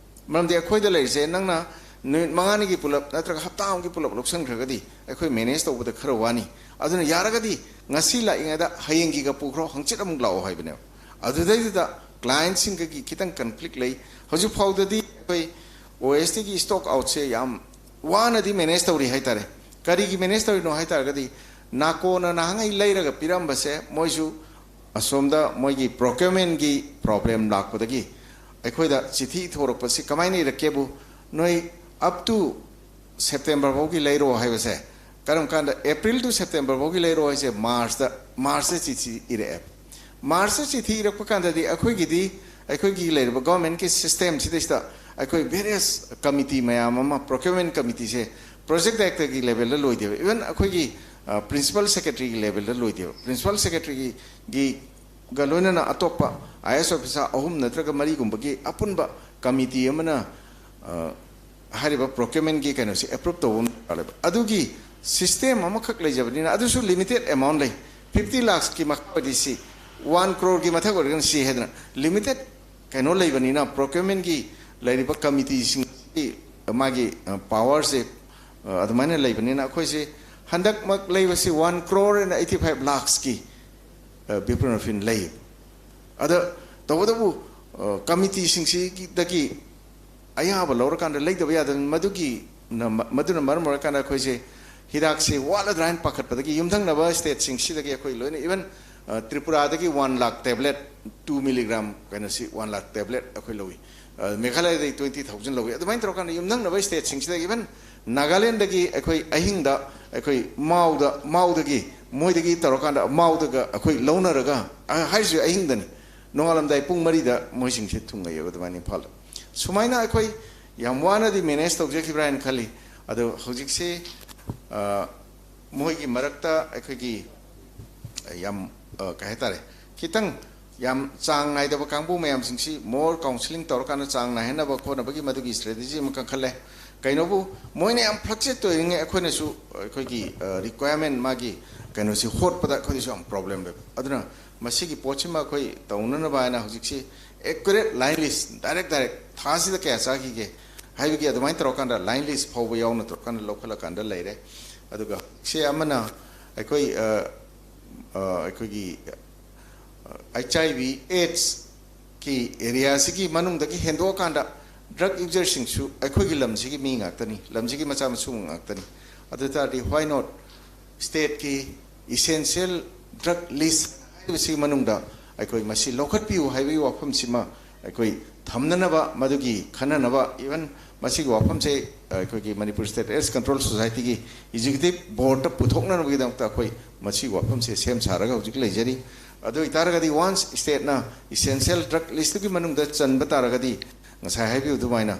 ꯃꯔꯝꯗꯤ ꯑꯩꯈꯣꯏꯗ ꯂꯩꯔꯤꯁꯦ, ꯅꯪꯅ ꯅꯨꯃꯤꯠ ꯃꯉꯥꯅꯤꯒꯤ ꯄꯨꯂꯞ ꯅꯠꯇ꯭ꯔꯒ ꯍꯞꯇꯥ ꯑꯃꯒꯤ ꯄꯨꯂꯞ ꯂꯧꯁꯟꯈ꯭ꯔꯒꯗꯤ ꯑꯩꯈꯣꯏ ꯃꯦꯅꯦꯖ ꯇꯧꯕꯗ ꯈꯔ ꯋꯥꯅꯤ꯫ ꯑꯗꯨꯅ ꯌꯥꯔꯒꯗꯤ ꯉꯁꯤ ꯂꯥꯛꯏꯉꯩꯗ ꯍꯌꯦꯡꯒꯤꯒ ꯄꯨꯈ꯭ꯔꯣ, ꯍꯪꯆꯤꯠ ꯑꯃꯨꯛ ꯂꯥꯛꯑꯣ ꯍꯥꯏꯕꯅꯦꯕ꯫ ꯑꯗꯨꯗꯩꯗꯨꯗ ꯀ꯭ꯂꯥꯏꯟꯁꯤꯡꯒꯒꯤ ꯈꯤꯇꯪ ꯀꯟꯐ꯭ꯂꯤꯛ ꯂꯩ꯫ ꯍꯧꯖꯤꯛ ꯐꯥꯎꯗꯗꯤ ꯑꯩꯈꯣꯏ ꯑꯣ ꯑꯦꯁ ꯇꯤꯒꯤ ꯁ꯭ꯇꯣꯛ ꯑꯥꯎꯠꯁꯦ ꯌꯥꯝ ꯋꯥꯅꯗꯤ ꯃꯦꯅꯦꯖ ꯇꯧꯔꯤ ꯍꯥꯏꯇꯥꯔꯦ꯫ ꯀꯔꯤꯒꯤ ꯃꯦꯅꯦꯖ ꯇꯧꯔꯤꯅꯣ ꯍꯥꯏ ꯇꯥꯔꯒꯗꯤ, ꯅꯥꯀꯣꯟꯅ ꯅꯍꯥꯟꯉꯩ ꯂꯩꯔꯒ ꯄꯤꯔꯝꯕꯁꯦ, ꯃꯣꯏꯁꯨ ꯑꯁꯣꯝꯗ ꯃꯣꯏꯒꯤ ꯄ꯭ꯔꯣꯀ꯭ꯌꯨꯔꯃꯦꯟꯒꯤ ꯄ꯭ꯔꯣꯕ꯭ꯂꯦꯝ ꯂꯥꯛꯄꯗꯒꯤ ꯑꯩꯈꯣꯏꯗ ꯆꯤꯊꯤ ꯏꯊꯣꯔꯛꯄꯁꯤ ꯀꯃꯥꯏꯅ ꯏꯔꯛꯀꯦꯕꯨ, ꯅꯣꯏ ꯑꯞ ꯇꯨ ꯁꯦꯞꯇꯦꯝꯕꯔ ꯐꯥꯎꯒꯤ ꯂꯩꯔꯣ ꯍꯥꯏꯕꯁꯦ, ꯀꯔꯝ ꯀꯥꯟꯗ, ꯑꯦꯄ꯭ꯔꯤꯜ ꯇꯨ ꯁꯦꯞꯇꯦꯝꯕꯔ ꯐꯥꯎꯒꯤ ꯂꯩꯔꯣ ꯍꯥꯏꯁꯦ ꯃꯥꯔꯁꯇ, ꯃꯥꯔꯁꯇ ꯆꯤꯊꯤ ꯏꯔꯛꯑꯦ꯫ ꯃꯥꯔꯁꯇ ꯆꯤꯊꯤ ꯏꯔꯛꯄ ꯀꯥꯟꯗꯗꯤ ꯑꯩꯈꯣꯏꯒꯤꯗꯤ, ꯑꯩꯈꯣꯏꯒꯤ ꯂꯩꯔꯤꯕ ꯒꯣꯔꯃꯦꯟꯀꯤ ꯁꯤꯁꯇꯦꯝꯁꯤꯗꯩꯁꯤꯗ ꯑꯩꯈꯣꯏ ꯚꯦꯔꯤꯌꯁ ꯀꯃꯤꯇꯤ ꯃꯌꯥꯝ ꯑꯃ, ꯄ꯭ꯔꯣꯀ꯭ꯌꯨꯔꯃꯦꯟ ꯀꯃꯤꯇꯤꯁꯦ ꯄ꯭ꯔꯣꯖꯦꯛ ꯗꯥꯏꯔꯦꯛꯇꯔꯒꯤ ꯂꯦꯚꯦꯜꯗ ꯂꯣꯏꯗꯦꯕ, ꯏꯚꯟ ꯑꯩꯈꯣꯏꯒꯤ ꯄ꯭ꯔꯤꯟꯁꯤꯄꯜ ꯁꯦꯀ꯭ꯔꯦꯇꯔꯤꯒꯤ ꯂꯦꯚꯦꯜꯗ ꯂꯣꯏꯗꯦꯕ꯫ ꯄ꯭ꯔꯤꯟꯁꯤꯄꯜ ꯁꯦꯀ꯭ꯔꯦꯇꯔꯤꯒꯤ ꯒ ꯂꯣꯏꯅꯅ ꯑꯇꯣꯞꯄ ꯑꯥꯏ ꯑꯦꯁ ꯑꯣꯐꯤꯁꯥꯔ ꯑꯍꯨꯝ ꯅꯠꯇ꯭ꯔꯒ ꯃꯔꯤꯒꯨꯝꯕꯒꯤ ꯑꯄꯨꯟꯕ ꯀꯃꯤꯇꯤ ꯑꯃꯅ, ꯑ, ꯍꯥꯏꯔꯤꯕ ꯄ꯭ꯔꯣꯀ꯭ꯌꯨꯔꯃꯦꯟꯒꯤ ꯀꯩꯅꯣꯁꯤ ꯑꯦꯄ꯭ꯔꯨꯞ ꯇꯧꯕ ꯑꯃ ꯗꯔꯀꯥꯔ ꯂꯩꯕ꯫ ꯑꯗꯨꯒꯤ ꯁꯤꯁꯇꯦꯝ ꯑꯃꯈꯛ ꯂꯩꯖꯕꯅꯤꯅ ꯑꯗꯨꯁꯨ ꯂꯤꯃꯤꯇꯦꯠ ꯑꯦꯃꯥꯎꯟ ꯂꯩ꯫ ꯐꯤꯐꯇꯤ ꯂꯥꯛꯁꯀꯤ ꯃꯈꯥ ꯑꯣꯏꯔꯗꯤ ꯁꯤ, ꯋꯥꯟ ꯀ꯭ꯔꯣꯔꯒꯤ ꯃꯊꯛ ꯑꯣꯏꯔꯒꯅ ꯁꯤ ꯍꯥꯏꯗꯅ ꯂꯤꯃꯤꯇꯦꯠ ꯀꯩꯅꯣ ꯂꯩꯕꯅꯤꯅ, ꯄ꯭ꯔꯣꯀ꯭ꯌꯨꯔꯃꯦꯟꯒꯤ ꯂꯩꯔꯤꯕ ꯀꯃꯤꯇꯤꯁꯤꯡꯒꯤ ꯃꯥꯒꯤ ꯄꯥꯋꯔꯁꯦ ꯑꯗꯨꯃꯥꯏꯅ ꯂꯩꯕꯅꯤꯅ ꯑꯩꯈꯣꯏꯁꯦ ꯍꯟꯗꯛꯃꯛ ꯂꯩꯕꯁꯤ one crore and eighty five ꯂꯥꯛꯁꯀꯤ ꯕꯤꯄ꯭ꯔꯅꯣꯐꯤꯟ ꯂꯩ꯫ ꯑꯗ ꯇꯧꯕꯇꯕꯨ ꯀꯃꯤꯇꯤꯁꯤꯡꯁꯤꯗꯒꯤ ꯑꯌꯥꯕ ꯂꯧꯔꯀꯥꯟꯗ ꯂꯩꯗꯕ ꯌꯥꯗꯕꯅꯤ꯫ ꯃꯗꯨꯒꯤ ꯃꯗꯨꯅ ꯃꯔꯝ ꯑꯣꯏꯔꯀꯥꯟꯗ ꯑꯩꯈꯣꯏꯁꯦ ꯍꯤꯗꯥꯛꯁꯦ ꯋꯥꯠꯂꯗ꯭ꯔꯥ ꯍꯥꯏꯅ ꯄꯥꯈꯠꯄꯗꯒꯤ ꯌꯨꯝꯊꯪꯅꯕ ꯁ꯭ꯇꯦꯠꯁꯤꯡꯁꯤꯗꯒꯤ ꯑꯩꯈꯣꯏ ꯂꯣꯏꯅ, ꯏꯚꯟ ꯇ꯭ꯔꯤꯄꯨꯔꯥꯗꯒꯤ ꯋꯥꯟ ꯂꯥꯛ ꯇꯦꯕ꯭ꯂꯦꯠ, ꯇꯨ ꯃꯤꯂꯤꯒ꯭ꯔꯥꯝ ꯀꯩꯅꯣꯁꯤ ꯋꯥꯟ ꯂꯥꯛ ꯇꯦꯕ꯭ꯂꯦꯠ ꯑꯩꯈꯣꯏ ꯂꯧꯏ꯫ ꯃꯦꯘꯥꯂꯌꯗꯒꯤ ꯇ꯭ꯋꯦꯟꯇꯤ ꯊꯥꯎꯖꯟ ꯂꯧꯏ꯫ ꯑꯗꯨꯃꯥꯏꯅ ꯇꯧꯔꯀꯥꯟꯗ ꯌꯨꯝꯊꯪꯅꯕ ꯁ꯭ꯇꯦꯠꯁꯤꯡꯁꯤꯗ, ꯏꯚꯟ ꯅꯥꯒꯥꯂꯦꯟꯗꯒꯤ ꯑꯩꯈꯣꯏ ꯑꯍꯤꯡꯗ ꯑꯩꯈꯣꯏ ꯃꯥꯎꯗ, ꯃꯥꯎꯗꯒꯤ ꯃꯣꯏꯗꯒꯤ ꯇꯧꯔꯀꯥꯟꯗ ꯃꯥꯎꯗꯒ ꯑꯩꯈꯣꯏ ꯂꯧꯅꯔꯒ, ꯑ, ꯍꯥꯏꯔꯤꯁꯦ ꯑꯍꯤꯡꯗꯅꯤ, ꯅꯣꯡꯉꯥꯜꯂꯝꯗꯥꯏ ꯄꯨꯡ ꯃꯔꯤꯗ ꯃꯣꯏꯁꯤꯡꯁꯦ ꯊꯨꯡꯉꯛꯑꯦꯕ ꯑꯗꯨꯃꯥꯏꯅ ꯏꯝꯐꯥꯜꯗ꯫ ꯁꯨꯃꯥꯏꯅ ꯑꯩꯈꯣꯏ ꯌꯥꯝ ꯋꯥꯅꯗꯤ ꯃꯦꯅꯦꯖ ꯇꯧꯖꯈꯤꯕ꯭ꯔꯥ ꯍꯥꯏꯅ ꯈꯜꯂꯤ꯫ ꯑꯗꯣ ꯍꯧꯖꯤꯛꯁꯦ, ꯑ, ꯃꯣꯏꯒꯤ ꯃꯔꯛꯇ ꯑꯩꯈꯣꯏꯒꯤ ꯌꯥꯝ, ꯑ, ꯀꯩ ꯍꯥꯏꯇꯥꯔꯦ, ꯈꯤꯇꯪ ꯌꯥꯝ ꯆꯥꯡ ꯅꯥꯏꯗꯕ ꯀꯥꯡꯕꯨ ꯃꯌꯥꯝꯁꯤꯡꯁꯤ ꯃꯣꯔ ꯀꯥꯎꯟꯁꯤꯂꯤꯡ ꯇꯧꯔꯀꯥꯟꯗ ꯆꯥꯡ ꯅꯥꯏꯍꯟꯅꯕ ꯈꯣꯠꯅꯕꯒꯤ ꯃꯗꯨꯒꯤ ꯁ꯭ꯇ꯭ꯔꯦꯇꯦꯖꯤ ꯑꯃ ꯀꯟꯈꯠꯂꯦ꯫ ꯀꯩꯅꯣꯕꯨ ꯃꯣꯏꯅ ꯌꯥꯝ ꯐ꯭ꯂꯛꯆꯨꯌꯦꯠ ꯇꯧꯔꯤꯉꯩ ꯑꯩꯈꯣꯏꯅꯁꯨ ꯑꯩꯈꯣꯏꯒꯤ, ꯑ, ꯔꯤꯀ꯭ꯋꯥꯌꯔꯃꯦꯟ ꯃꯥꯒꯤ ꯀꯩꯅꯣꯁꯤ ꯍꯣꯠꯄꯗ ꯑꯩꯈꯣꯏꯗꯁꯨ ꯌꯥꯝ ꯄ꯭ꯔꯣꯕ꯭ꯂꯦꯝ ꯂꯩꯕ꯫ ꯑꯗꯨꯅ ꯃꯁꯤꯒꯤ ꯄꯣꯠꯁꯤꯃ ꯑꯩꯈꯣꯏ ꯇꯧꯅꯅꯕ ꯍꯥꯏꯅ ꯍꯧꯖꯤꯛꯁꯤ ꯑꯦꯀꯨꯔꯦꯠ ꯂꯥꯏꯟ ꯂꯤꯁ, ꯗꯥꯏꯔꯦꯛ ꯗꯥꯏꯔꯦꯛ ꯊꯥꯁꯤꯗ ꯀꯌꯥ ꯆꯥꯈꯤꯒꯦ ꯍꯥꯏꯕꯒꯤ ꯑꯗꯨꯃꯥꯏꯅ ꯇꯧꯔꯀꯥꯟꯗ ꯂꯥꯏꯟ ꯂꯤꯁ ꯐꯥꯎꯕ ꯌꯥꯎꯅ ꯇꯧꯔꯀꯥꯟꯗ ꯂꯧꯈꯠꯂꯀꯥꯟꯗ ꯂꯩꯔꯦ꯫ ꯑꯗꯨꯒ ꯁꯤ ꯑꯃꯅ ꯑꯩꯈꯣꯏ, ꯑ, ꯑ, ꯑꯩꯈꯣꯏꯒꯤ ꯑꯩꯆ ꯑꯥꯏ ꯚꯤ ꯑꯦꯠꯁꯀꯤ ꯑꯦꯔꯤꯌꯥꯁꯤꯒꯤ ꯃꯅꯨꯡꯗꯒꯤ ꯍꯦꯟꯗꯣꯛꯑꯀꯥꯟꯗ ꯗ꯭ꯔꯒ ꯌꯨꯖꯔꯁꯤꯡꯁꯨ ꯑꯩꯈꯣꯏꯒꯤ ꯂꯝꯁꯤꯒꯤ ꯃꯤ ꯉꯥꯛꯇꯅꯤ, ꯂꯝꯁꯤꯒꯤ ꯃꯆꯥ ꯃꯁꯨ ꯉꯥꯛꯇꯅꯤ꯫ ꯑꯗꯨ ꯇꯥꯔꯗꯤ why not ꯁ꯭ꯇꯦꯠꯀꯤ ꯏꯁꯦꯟꯁꯤꯌꯦꯜ ꯗ꯭ꯔꯒ ꯂꯤꯁ ꯍꯥꯏꯕꯁꯤꯒꯤ ꯃꯅꯨꯡꯗ ꯑꯩꯈꯣꯏ ꯃꯁꯤ ꯂꯧꯈꯠꯄꯤꯌꯨ ꯍꯥꯏꯕꯒꯤ ꯋꯥꯐꯝꯁꯤꯃ ꯑꯩꯈꯣꯏ ꯊꯝꯅꯅꯕ, ꯃꯗꯨꯒꯤ ꯈꯟꯅꯅꯕ, ꯏꯚꯟ ꯃꯁꯤꯒꯤ ꯋꯥꯐꯝꯁꯦ ꯑꯩꯈꯣꯏꯒꯤ ꯃꯅꯤꯄꯨꯔ ꯁ꯭ꯇꯦꯠ ꯑꯦꯗꯁ ꯀꯟꯇ꯭ꯔꯣꯜ ꯁꯣꯁꯥꯏꯇꯤꯒꯤ ꯑꯦꯛꯖꯤꯀ꯭ꯌꯨꯇꯤꯚ ꯕꯣꯔꯗꯇ ꯄꯨꯊꯣꯛꯅꯅꯕꯒꯤꯗꯃꯛꯇ ꯑꯩꯈꯣꯏ ꯃꯁꯤꯒꯤ ꯋꯥꯐꯝꯁꯦ ꯁꯦꯝ ꯁꯥꯔꯒ ꯍꯧꯖꯤꯛ ꯂꯩꯖꯔꯤ꯫ ꯑꯗꯨ ꯑꯣꯏꯇꯥꯔꯒꯗꯤ ꯋꯥꯟꯁ ꯁ꯭ꯇꯦꯠꯅ ꯏꯁꯦꯟꯁꯤꯌꯦꯜ ꯗ꯭ꯔꯒ ꯂꯤꯁꯇꯨꯒꯤ ꯃꯅꯨꯡꯗ ꯆꯟꯕ ꯇꯥꯔꯒꯗꯤ, ꯉꯁꯥꯏ ꯍꯥꯏꯕꯤꯌꯨ ꯑꯗꯨꯃꯥꯏꯅ,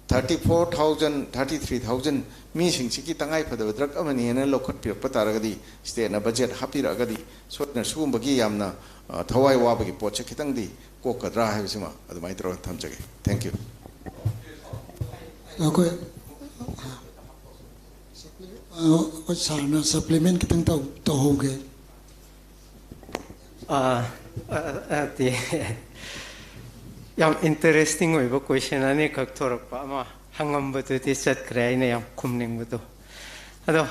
thirty four thousand, thirty three thousand ꯃꯤꯁꯤꯡꯁꯤꯒꯤ ꯇꯉꯥꯏ ꯐꯗꯕ ꯗ꯭ꯔꯒ ꯑꯃꯅꯤ ꯍꯥꯏꯅ ꯂꯧꯈꯠꯄꯤꯔꯛꯄ ꯇꯥꯔꯒꯗꯤ, ꯁ꯭ꯇꯦꯠꯅ ꯕꯖꯦꯠ ꯍꯥꯞꯄꯤꯔꯛꯑꯒꯗꯤ, ꯁꯣꯏꯗꯅ ꯁꯤꯒꯨꯝꯕꯒꯤ ꯌꯥꯝꯅ, ꯑ, ꯊꯋꯥꯏ ꯋꯥꯕꯒꯤ ꯄꯣꯠꯁꯦ ꯈꯤꯇꯪꯗꯤ ꯀꯣꯛꯀꯗ꯭ꯔꯥ ꯍꯥꯏꯕꯁꯤꯃ ꯑꯗꯨꯃꯥꯏꯅ ꯇꯧꯔꯒ ꯊꯝꯖꯒꯦ꯫ Thank you꯫ ꯑꯩꯈꯣꯏ ꯑꯩꯈꯣꯏ ꯁꯥꯔꯅ ꯁꯄ꯭ꯂꯤꯃꯦꯟ ꯈꯤꯇꯪ ꯇꯧ ꯇꯧꯍꯧꯒꯦ꯫ ꯑꯥ, ꯑ, ꯑ, ꯑꯗꯤ, ꯌꯥꯝ ꯏꯟꯇꯔꯦꯁꯇꯤꯡ ꯑꯣꯏꯕ ꯀꯣꯏꯁꯟ ꯑꯅꯤꯈꯛ ꯊꯣꯔꯛꯄ ꯑꯃ ꯍꯪꯉꯝꯕꯗꯨꯗꯤ ꯆꯠꯈ꯭ꯔꯦ, ꯑꯩꯅ ꯌꯥꯝ ꯈꯨꯝꯅꯤꯡꯕꯗꯣ꯫ ꯑꯗꯣ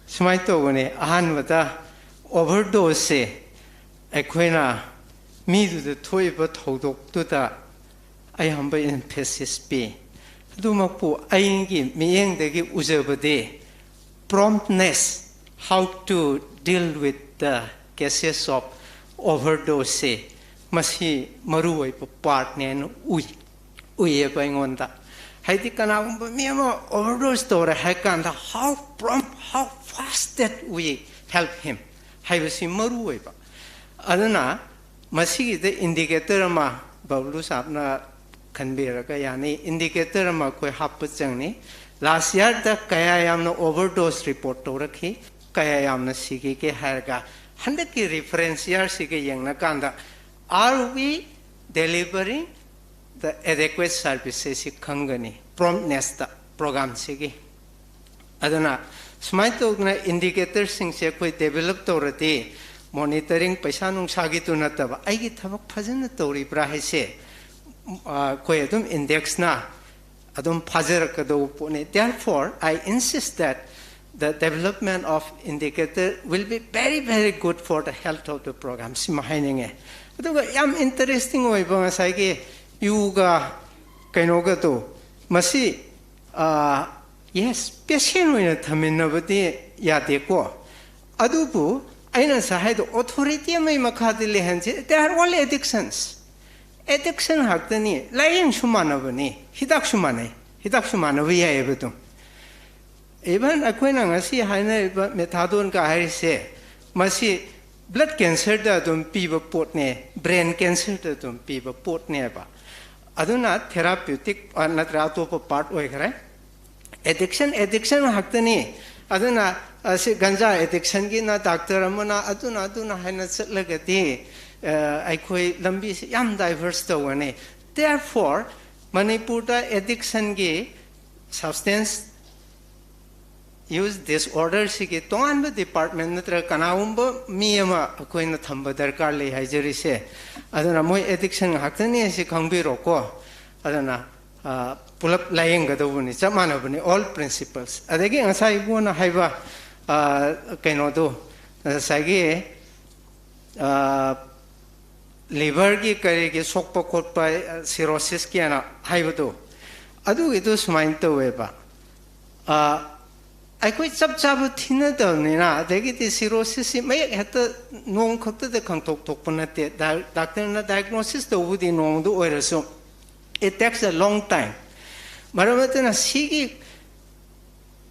ꯁꯨꯃꯥꯏꯅ ꯇꯧꯕꯅꯦ, ꯑꯍꯥꯟꯕꯗ ꯑꯣꯚꯔꯗꯣꯁꯁꯦ ꯑꯩꯈꯣꯏꯅ ꯃꯤꯗꯨꯗ ꯊꯣꯛꯏꯕ ꯊꯧꯗꯣꯛꯇꯨꯗ ꯑꯌꯥꯝꯕ ꯏꯝꯐꯦꯁꯤꯁ ꯄꯤ꯫ ꯑꯗꯨꯃꯛꯄꯨ ꯑꯩꯒꯤ ꯃꯤꯠꯌꯦꯡꯗꯒꯤ ꯎꯖꯕꯗꯤ promptness, how to deal with the cases of overdose ꯁꯦ ꯃꯁꯤ ꯃꯔꯨꯑꯣꯏꯕ ꯄꯥꯔꯠꯅꯦꯅ ꯎꯏ ꯎꯏꯌꯦꯕ ꯑꯩꯉꯣꯟꯗ꯫ ꯍꯥꯏꯗꯤ ꯀꯅꯥꯒꯨꯝꯕ ꯃꯤ ꯑꯃ ꯑꯣꯚꯔꯗꯣꯁ ꯇꯧꯔꯦ ꯍꯥꯏ ꯀꯥꯟꯗ how prompt, how fast that we help him ꯍꯥꯏꯕꯁꯤ ꯃꯔꯨ ꯑꯣꯏꯕ꯫ ꯑꯗꯨꯅ ꯃꯁꯤꯒꯤꯗ ꯏꯟꯗꯤꯀꯦꯇꯔ ꯑꯃ ꯕꯕꯂꯨ ꯁꯥꯕꯅ ꯈꯟꯕꯤꯔꯒ ꯌꯥꯅꯤ꯫ ꯏꯟꯗꯤꯀꯦꯇꯔ ꯑꯃ ꯑꯩꯈꯣꯏ ꯍꯥꯞꯄ ꯆꯪꯅꯤ꯫ ꯂꯥꯁ ꯌꯥꯔꯗ ꯀꯌꯥ ꯌꯥꯝꯅ ꯑꯣꯚꯔꯗꯣꯁ ꯔꯤꯄꯣꯔꯠ ꯇꯧꯔꯛꯈꯤ, ꯀꯌꯥ ꯌꯥꯝꯅ ꯁꯤꯈꯤꯒꯦ ꯍꯥꯏꯔꯒ ꯍꯟꯗꯛꯀꯤ reference ꯌꯥꯔꯁꯤꯒ ꯌꯦꯡꯅꯀꯥꯟꯗ are we delivering the adequate services ꯁꯤ ꯈꯪꯒꯅꯤ ꯄ꯭ꯔꯣꯝꯅꯦꯁꯇ ꯄ꯭ꯔꯣꯒꯥꯝꯁꯤꯒꯤ꯫ ꯑꯗꯨꯅ ꯁꯨꯃꯥꯏꯅ ꯇꯧꯗꯅ ꯏꯟꯗꯤꯀꯦꯇꯔꯁꯤꯡꯁꯦ ꯑꯩꯈꯣꯏ ꯗꯦꯕꯂꯞ ꯇꯧꯔꯗꯤ ꯃꯣꯅꯤꯇꯔꯤꯡ ꯄꯩꯁꯥ ꯅꯨꯡꯁꯥꯒꯤꯗꯨ ꯅꯠꯇꯕ ꯑꯩꯒꯤ ꯊꯕꯛ ꯐꯖꯅ ꯇꯧꯔꯤꯕ꯭ꯔꯥ ꯍꯥꯏꯁꯦ ꯑꯩꯈꯣꯏ ꯑꯗꯨꯝ ꯏꯟꯗꯦꯛꯁꯅ ꯑꯗꯨꯝ ꯐꯥꯖꯔꯛꯀꯗꯧꯕ ꯄꯣꯠꯅꯤ꯫ Therefore, I insist that the development of indicator will be very, very good for the health of the program. ꯁꯤꯃ ꯍꯥꯏꯅꯤꯡꯉꯦ꯫ ꯑꯗꯨꯒ ꯌꯥꯝ ꯏꯟꯇꯔꯦꯁꯇꯤꯡ ꯑꯣꯏꯕ ꯉꯁꯥꯏꯒꯤ ꯌꯨꯒ ꯀꯩꯅꯣꯒꯗꯣ, ꯃꯁꯤ, ꯌꯦꯁ, ꯄꯦꯁꯦꯟ ꯑꯣꯏꯅ ꯊꯝꯃꯤꯟꯅꯕꯗꯤ ꯌꯥꯗꯦꯀꯣ꯫ ꯑꯗꯨꯕꯨ ꯑꯩꯅ ꯉꯁꯥꯏ ꯍꯥꯏꯗꯣ ꯑꯣꯊꯣꯔꯤꯇꯤ ꯑꯃꯒꯤ ꯃꯈꯥꯗ ꯂꯩꯍꯟꯁꯤ꯫ They are all addictions. Addiction ꯉꯥꯛꯇꯅꯤ꯫ ꯂꯥꯏꯌꯦꯡꯁꯨ ꯃꯥꯟꯅꯕꯅꯤ, ꯍꯤꯗꯥꯛꯁꯨ ꯃꯥꯟꯅꯩ, ꯍꯤꯗꯥꯛꯁꯨ ꯃꯥꯟꯅꯕ ꯌꯥꯏꯑꯕ ꯑꯗꯨꯝ꯫ ꯏꯚꯟ ꯑꯩꯈꯣꯏꯅ ꯉꯁꯤ ꯍꯥꯏꯅꯔꯤꯕ ꯃꯦꯊꯥꯗꯣꯟꯒ ꯍꯥꯏꯔꯤꯁꯦ, ꯃꯁꯤ ꯕ꯭ꯂꯗ ꯀꯦꯟꯁꯔꯗ ꯑꯗꯨꯝ ꯄꯤꯕ ꯄꯣꯠꯅꯦ, ꯕ꯭ꯔꯦꯟ ꯀꯦꯟꯁꯔꯗ ꯑꯗꯨꯝ ꯄꯤꯕ ꯄꯣꯠꯅꯦꯕ꯫ ꯑꯗꯨꯅ ꯊꯦꯔꯥꯄ꯭ꯌꯨꯇꯤꯛ ꯅꯠꯇ꯭ꯔꯒ ꯑꯇꯣꯞꯄ ꯄꯥꯔꯠ ꯑꯣꯏꯈ꯭ꯔꯦ꯫ ꯑꯦꯗꯤꯛꯁꯟ ꯑꯦꯗꯤꯛꯁꯟ ꯉꯥꯛꯇꯅꯤ꯫ ꯑꯗꯨꯅ ꯑꯁꯤ ꯒꯟꯖꯥ ꯑꯦꯗꯤꯛꯁꯟꯒꯤꯅ ꯗꯥꯛꯇꯔ ꯑꯃꯅ ꯑꯗꯨꯅ ꯑꯗꯨꯅ ꯍꯥꯏꯅ ꯆꯠꯂꯒꯗꯤ ꯑꯩꯈꯣꯏ ꯂꯝꯕꯤꯁꯤ ꯌꯥꯝ ꯗꯥꯏꯚꯔꯁ ꯇꯧꯒꯅꯤ꯫ Therefore, ꯃꯅꯤꯄꯨꯔꯗ ꯑꯦꯗꯤꯛꯁꯟꯒꯤ ꯁꯕꯁꯇꯦꯟꯁ ꯌꯨꯁ ꯗꯤꯁꯑꯣꯔꯗꯔꯁꯤꯒꯤ ꯇꯣꯉꯥꯟꯕ ꯗꯤꯄꯥꯔꯠꯃꯦꯟ ꯅꯠꯇ꯭ꯔꯒ ꯀꯅꯥꯒꯨꯝꯕ ꯃꯤ ꯑꯃ ꯑꯩꯈꯣꯏꯅ ꯊꯝꯕ ꯗꯔꯀꯥꯔ ꯂꯩ ꯍꯥꯏꯖꯔꯤꯁꯦ꯫ ꯑꯗꯨꯅ ꯃꯣꯏ ꯑꯦꯗꯤꯛꯁꯟ ꯉꯥꯛꯇꯅꯤ ꯍꯥꯏꯁꯤ ꯈꯪꯕꯤꯔꯣꯀꯣ꯫ ꯑꯗꯨꯅ ꯄꯨꯂꯞ ꯂꯥꯏꯌꯦꯡꯒꯗꯧꯕꯅꯤ, ꯆꯞ ꯃꯥꯟꯅꯕꯅꯤ, ꯑꯣꯜ ꯄ꯭ꯔꯤꯟꯁꯤꯄꯜꯁ꯫ ꯑꯗꯒꯤ ꯉꯁꯥꯏ ꯏꯕꯨꯡꯉꯣꯅ ꯍꯥꯏꯕ ꯀꯩꯅꯣꯗꯨ, ꯉꯁꯥꯏꯒꯤ ꯂꯤꯚꯔꯒꯤ ꯀꯔꯤꯒꯤ ꯁꯣꯛꯄ ꯈꯣꯠꯄ, ꯁꯤꯔꯣꯁꯤꯁꯀꯤ ꯑꯅ ꯍꯥꯏꯕꯗꯣ, ꯑꯗꯨꯒꯤꯗꯨ ꯁꯨꯃꯥꯏꯅ ꯇꯧꯋꯦꯕ꯫ ꯑꯩꯈꯣꯏ ꯆꯞ ꯆꯥꯕ ꯊꯤꯅꯗꯕꯅꯤꯅ, ꯑꯗꯒꯤꯗꯤ ꯁꯤꯔꯣꯁꯤꯁꯁꯤ ꯃꯌꯦꯛ ꯍꯦꯛꯇ ꯅꯣꯡ ꯈꯛꯇꯗ ꯈꯪꯊꯣꯛ ꯊꯣꯛꯄ ꯅꯠꯇꯦ꯫ ꯗꯥꯛꯇꯔꯅ ꯗꯥꯏꯒꯅꯣꯁꯤꯁ ꯇꯧꯕꯗꯤ ꯅꯣꯡꯗ ꯑꯣꯏꯔꯁꯨ, it takes a long time꯫ ꯃꯔꯝ ꯑꯗꯨꯅ ꯁꯤꯒꯤ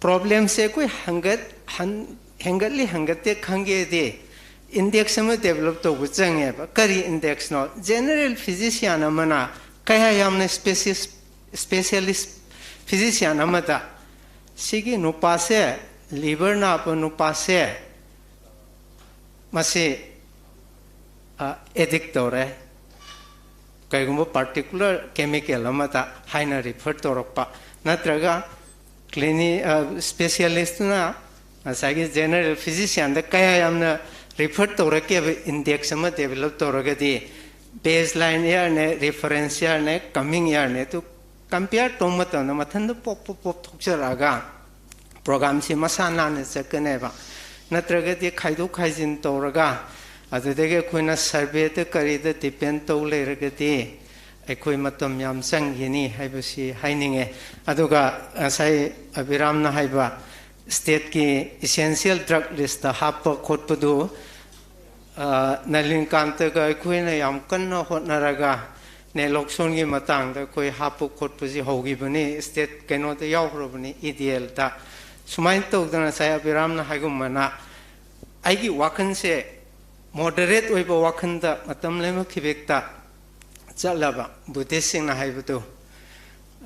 ꯄ꯭ꯔꯣꯕ꯭ꯂꯦꯝꯁꯦ ꯑꯩꯈꯣꯏ ꯍꯪꯒꯠ ꯍꯟ ꯍꯦꯟꯒꯠꯂꯤ ꯍꯪꯒꯠꯇꯦ ꯈꯪꯒꯦꯗꯤ ꯏꯟꯗꯦꯛꯁ ꯑꯃ ꯗꯦꯕꯂꯞ ꯇꯧꯕ ꯆꯪꯉꯦꯕ꯫ ꯀꯔꯤ ꯏꯟꯗꯦꯛꯁꯅꯣ? ꯖꯦꯅꯔꯦꯜ ꯐꯤꯖꯤꯁꯤꯌꯥꯟ ꯑꯃꯅ ꯀꯌꯥ ꯌꯥꯝꯅ ꯁ꯭ꯄꯦꯁꯤꯁ ꯁ꯭ꯄꯦꯁꯤꯌꯦꯂꯤꯁ ꯐꯤꯖꯤꯁꯤꯌꯥꯟ ꯑꯃꯗ ꯁꯤꯒꯤ ꯅꯨꯄꯥꯁꯦ, ꯂꯤꯚꯔ ꯅꯥꯕ ꯅꯨꯄꯥꯁꯦ, ꯃꯁꯤ ꯑꯦꯗꯤꯛ ꯇꯧꯔꯦ, ꯀꯩꯒꯨꯝꯕ ꯄꯥꯔꯇꯤꯀꯨꯂꯔ ꯀꯦꯃꯤꯀꯦꯜ ꯑꯃꯗ ꯍꯥꯏꯅ ꯔꯤꯐꯔ ꯇꯧꯔꯛꯄ, ꯅꯠꯇ꯭ꯔꯒ ꯀ꯭ꯂꯤꯅꯤ ꯁ꯭ꯄꯦꯁꯤꯌꯦꯂꯤꯁꯇꯨꯅ ꯉꯁꯥꯏꯒꯤ ꯖꯦꯅꯔꯦꯜ ꯐꯤꯖꯤꯁꯤꯌꯥꯟꯗ ꯀꯌꯥ ꯌꯥꯝꯅ ꯔꯤꯐꯔ ꯇꯧꯔꯛꯀꯦꯕ ꯏꯟꯗꯦꯛꯁ ꯑꯃ ꯗꯦꯕꯂꯞ ꯇꯧꯔꯒꯗꯤ, ꯕꯦꯁ ꯂꯥꯏꯟ ꯏꯌꯥꯔꯅꯦ, ꯔꯤꯐꯔꯦꯟꯁ ꯏꯌꯥꯔꯅꯦ, ꯀꯃꯤꯡ ꯏꯌꯥꯔꯅꯦ, ꯑꯗꯨ ꯀꯝꯄꯤꯌꯔ ꯇꯧꯕ ꯃꯇꯝꯗ ꯃꯊꯟꯇ ꯄꯣꯞ ꯄꯣꯞ ꯄꯣꯞ ꯊꯣꯛꯆꯔꯛꯑꯒ ꯄ꯭ꯔꯣꯒꯥꯝꯁꯤ ꯃꯁꯥ ꯅꯥꯟꯅ ꯆꯠꯀꯅꯦꯕ꯫ ꯅꯠꯇ꯭ꯔꯒꯗꯤ ꯈꯥꯏꯗꯣꯛ ꯈꯥꯏꯖꯤꯟ ꯇꯧꯔꯒ ꯑꯗꯨꯗꯒꯤ ꯑꯩꯈꯣꯏꯅ ꯁꯔꯚꯦꯗ ꯀꯔꯤꯗ ꯗꯤꯄꯦꯟ ꯇꯧ ꯂꯩꯔꯒꯗꯤ ꯑꯩꯈꯣꯏ ꯃꯇꯝ ꯌꯥꯝ ꯆꯪꯈꯤꯅꯤ ꯍꯥꯏꯕꯁꯤ ꯍꯥꯏꯅꯤꯡꯉꯦ꯫ ꯑꯗꯨꯒ ꯉꯁꯥꯏ ꯑꯕꯤꯔꯥꯝꯅ ꯍꯥꯏꯕ ꯁ꯭ꯇꯦꯠꯀꯤ ꯏꯁꯦꯟꯁꯤꯌꯦꯜ ꯗ꯭ꯔꯒ ꯂꯤꯁꯇ ꯍꯥꯞꯄ ꯈꯣꯠꯄꯗꯨ, ꯑ, ꯅꯂꯤꯟꯀꯥꯟꯇꯒ ꯑꯩꯈꯣꯏꯅ ꯌꯥꯝ ꯀꯟꯅ ꯍꯣꯠꯅꯔꯒ ꯅꯦꯂꯣꯛꯁꯣꯟꯒꯤ ꯃꯇꯥꯡꯗ ꯑꯩꯈꯣꯏ ꯍꯥꯞꯄ ꯈꯣꯠꯄꯁꯤ ꯍꯧꯈꯤꯕꯅꯤ, ꯁ꯭ꯇꯦꯠ ꯀꯩꯅꯣꯗ ꯌꯥꯎꯈ꯭ꯔꯕꯅꯤ, ꯏ ꯗꯤ ꯑꯦꯜꯗ꯫ ꯁꯨꯃꯥꯏꯅ ꯇꯧꯗꯅ ꯉꯁꯥꯏ ꯑꯕꯤꯔꯥꯝꯅ ꯍꯥꯏꯒꯨꯝꯕꯅ ꯑꯩꯒꯤ ꯋꯥꯈꯜꯁꯦ ꯃꯣꯗꯔꯦꯠ ꯑꯣꯏꯕ ꯋꯥꯈꯜꯗ ꯃꯇꯝ ꯂꯣꯏꯅꯃꯛ ꯈꯤꯕꯦꯛꯇ ꯆꯠꯂꯕ꯫ ꯕꯨꯙꯤꯁꯁꯤꯡꯅ ꯍꯥꯏꯕꯗꯨ,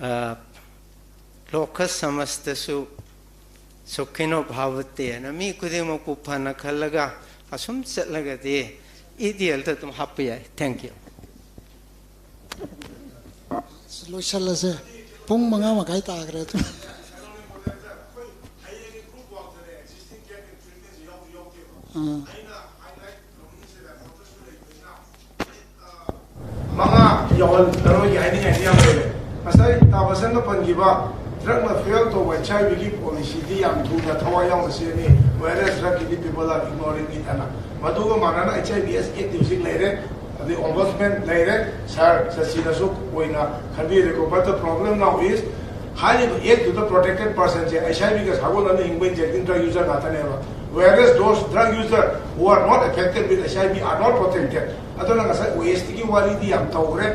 ꯑ, ꯂꯣꯀ ꯁꯃꯁꯇꯁꯨ ꯁꯨꯈꯤꯅꯣ ꯚꯥꯕꯇꯦꯅ, ꯃꯤ ꯈꯨꯗꯤꯡꯃꯛꯄꯨ ꯐꯅ ꯈꯜꯂꯒ ꯑꯁꯨꯝ ꯆꯠꯂꯒꯗꯤ ꯏ ꯗꯤ ꯑꯦꯜꯗ ꯑꯗꯨꯝ ꯍꯥꯞꯄ ꯌꯥꯏ꯫ Thank you꯫ ꯂꯣꯏꯁꯜꯂꯁꯦ꯫ ꯄꯨꯡ ꯃꯉꯥ ꯃꯈꯥꯏ ꯇꯥꯈ꯭ꯔꯦ꯫ ꯑꯗꯨ ꯑꯥ꯫ ꯃꯉꯥ ꯌꯧꯍꯜꯂꯔꯣꯏꯒꯦ ꯍꯥꯏꯅꯤꯡꯉꯥꯏꯗꯤ ꯌꯥꯝ ꯂꯩꯔꯦ꯫ ꯉꯁꯥꯏ ꯇꯥꯕꯁꯟꯅ ꯄꯟꯈꯤꯕ ꯗ꯭ꯔꯒꯅ ꯐꯦꯜ ꯇꯧꯕ ꯑꯩꯆ ꯑꯥꯏ ꯚꯤꯒꯤ ꯄꯣꯂꯤꯁꯤꯗꯤ ꯌꯥꯝ ꯊꯨꯅ ꯊꯋꯥꯏ ꯌꯥꯎꯅ ꯁꯦꯝꯃꯤ, ꯋꯦꯔꯦꯁ ꯗ꯭ꯔꯒꯀꯤꯗꯤ ꯄꯤꯄꯜ ꯑꯥꯔ ꯏꯒꯅꯣꯔꯤꯡ ꯏꯠ ꯑꯅ꯫ ꯃꯗꯨꯒ ꯃꯥꯟꯅꯅ ꯑꯩꯆ ꯑꯥꯏ ꯚꯤ ꯑꯦꯁ ꯑꯦꯛ ꯍꯧꯖꯤꯛ ꯂꯩꯔꯦ, ꯑꯗꯩ ꯑꯣꯝꯕꯁꯃꯦꯟ ꯂꯩꯔꯦ, ꯁꯥꯔ ꯁꯆꯤꯅꯁꯨ ꯑꯣꯏꯅ ꯈꯟꯕꯤꯔꯦꯀꯣ꯫ But the problem now is, ꯍꯥꯏꯔꯤꯕ ꯑꯦꯛꯇꯨꯗ ꯄ꯭ꯔꯣꯇꯦꯛꯇꯦꯠ ꯄꯔꯁꯟꯁꯦ ꯑꯩꯆ ꯑꯥꯏ ꯚꯤꯒ ꯁꯥꯒꯣꯟꯅꯅ ꯍꯤꯡꯕ ꯏꯟꯖꯦꯛꯇꯤꯡ ꯗ꯭ꯔꯒ ꯌꯨꯖꯔ ꯉꯥꯛꯇꯅꯦꯕ꯫ Whereas those drug user who are not affected with H I V are not protected. ꯑꯗꯨꯅ ꯉꯁꯥꯏ ꯑꯣ ꯑꯦꯁ ꯇꯤꯒꯤ ꯋꯥꯔꯤꯗꯤ ꯌꯥꯝ ꯇꯧꯈ꯭ꯔꯦ꯫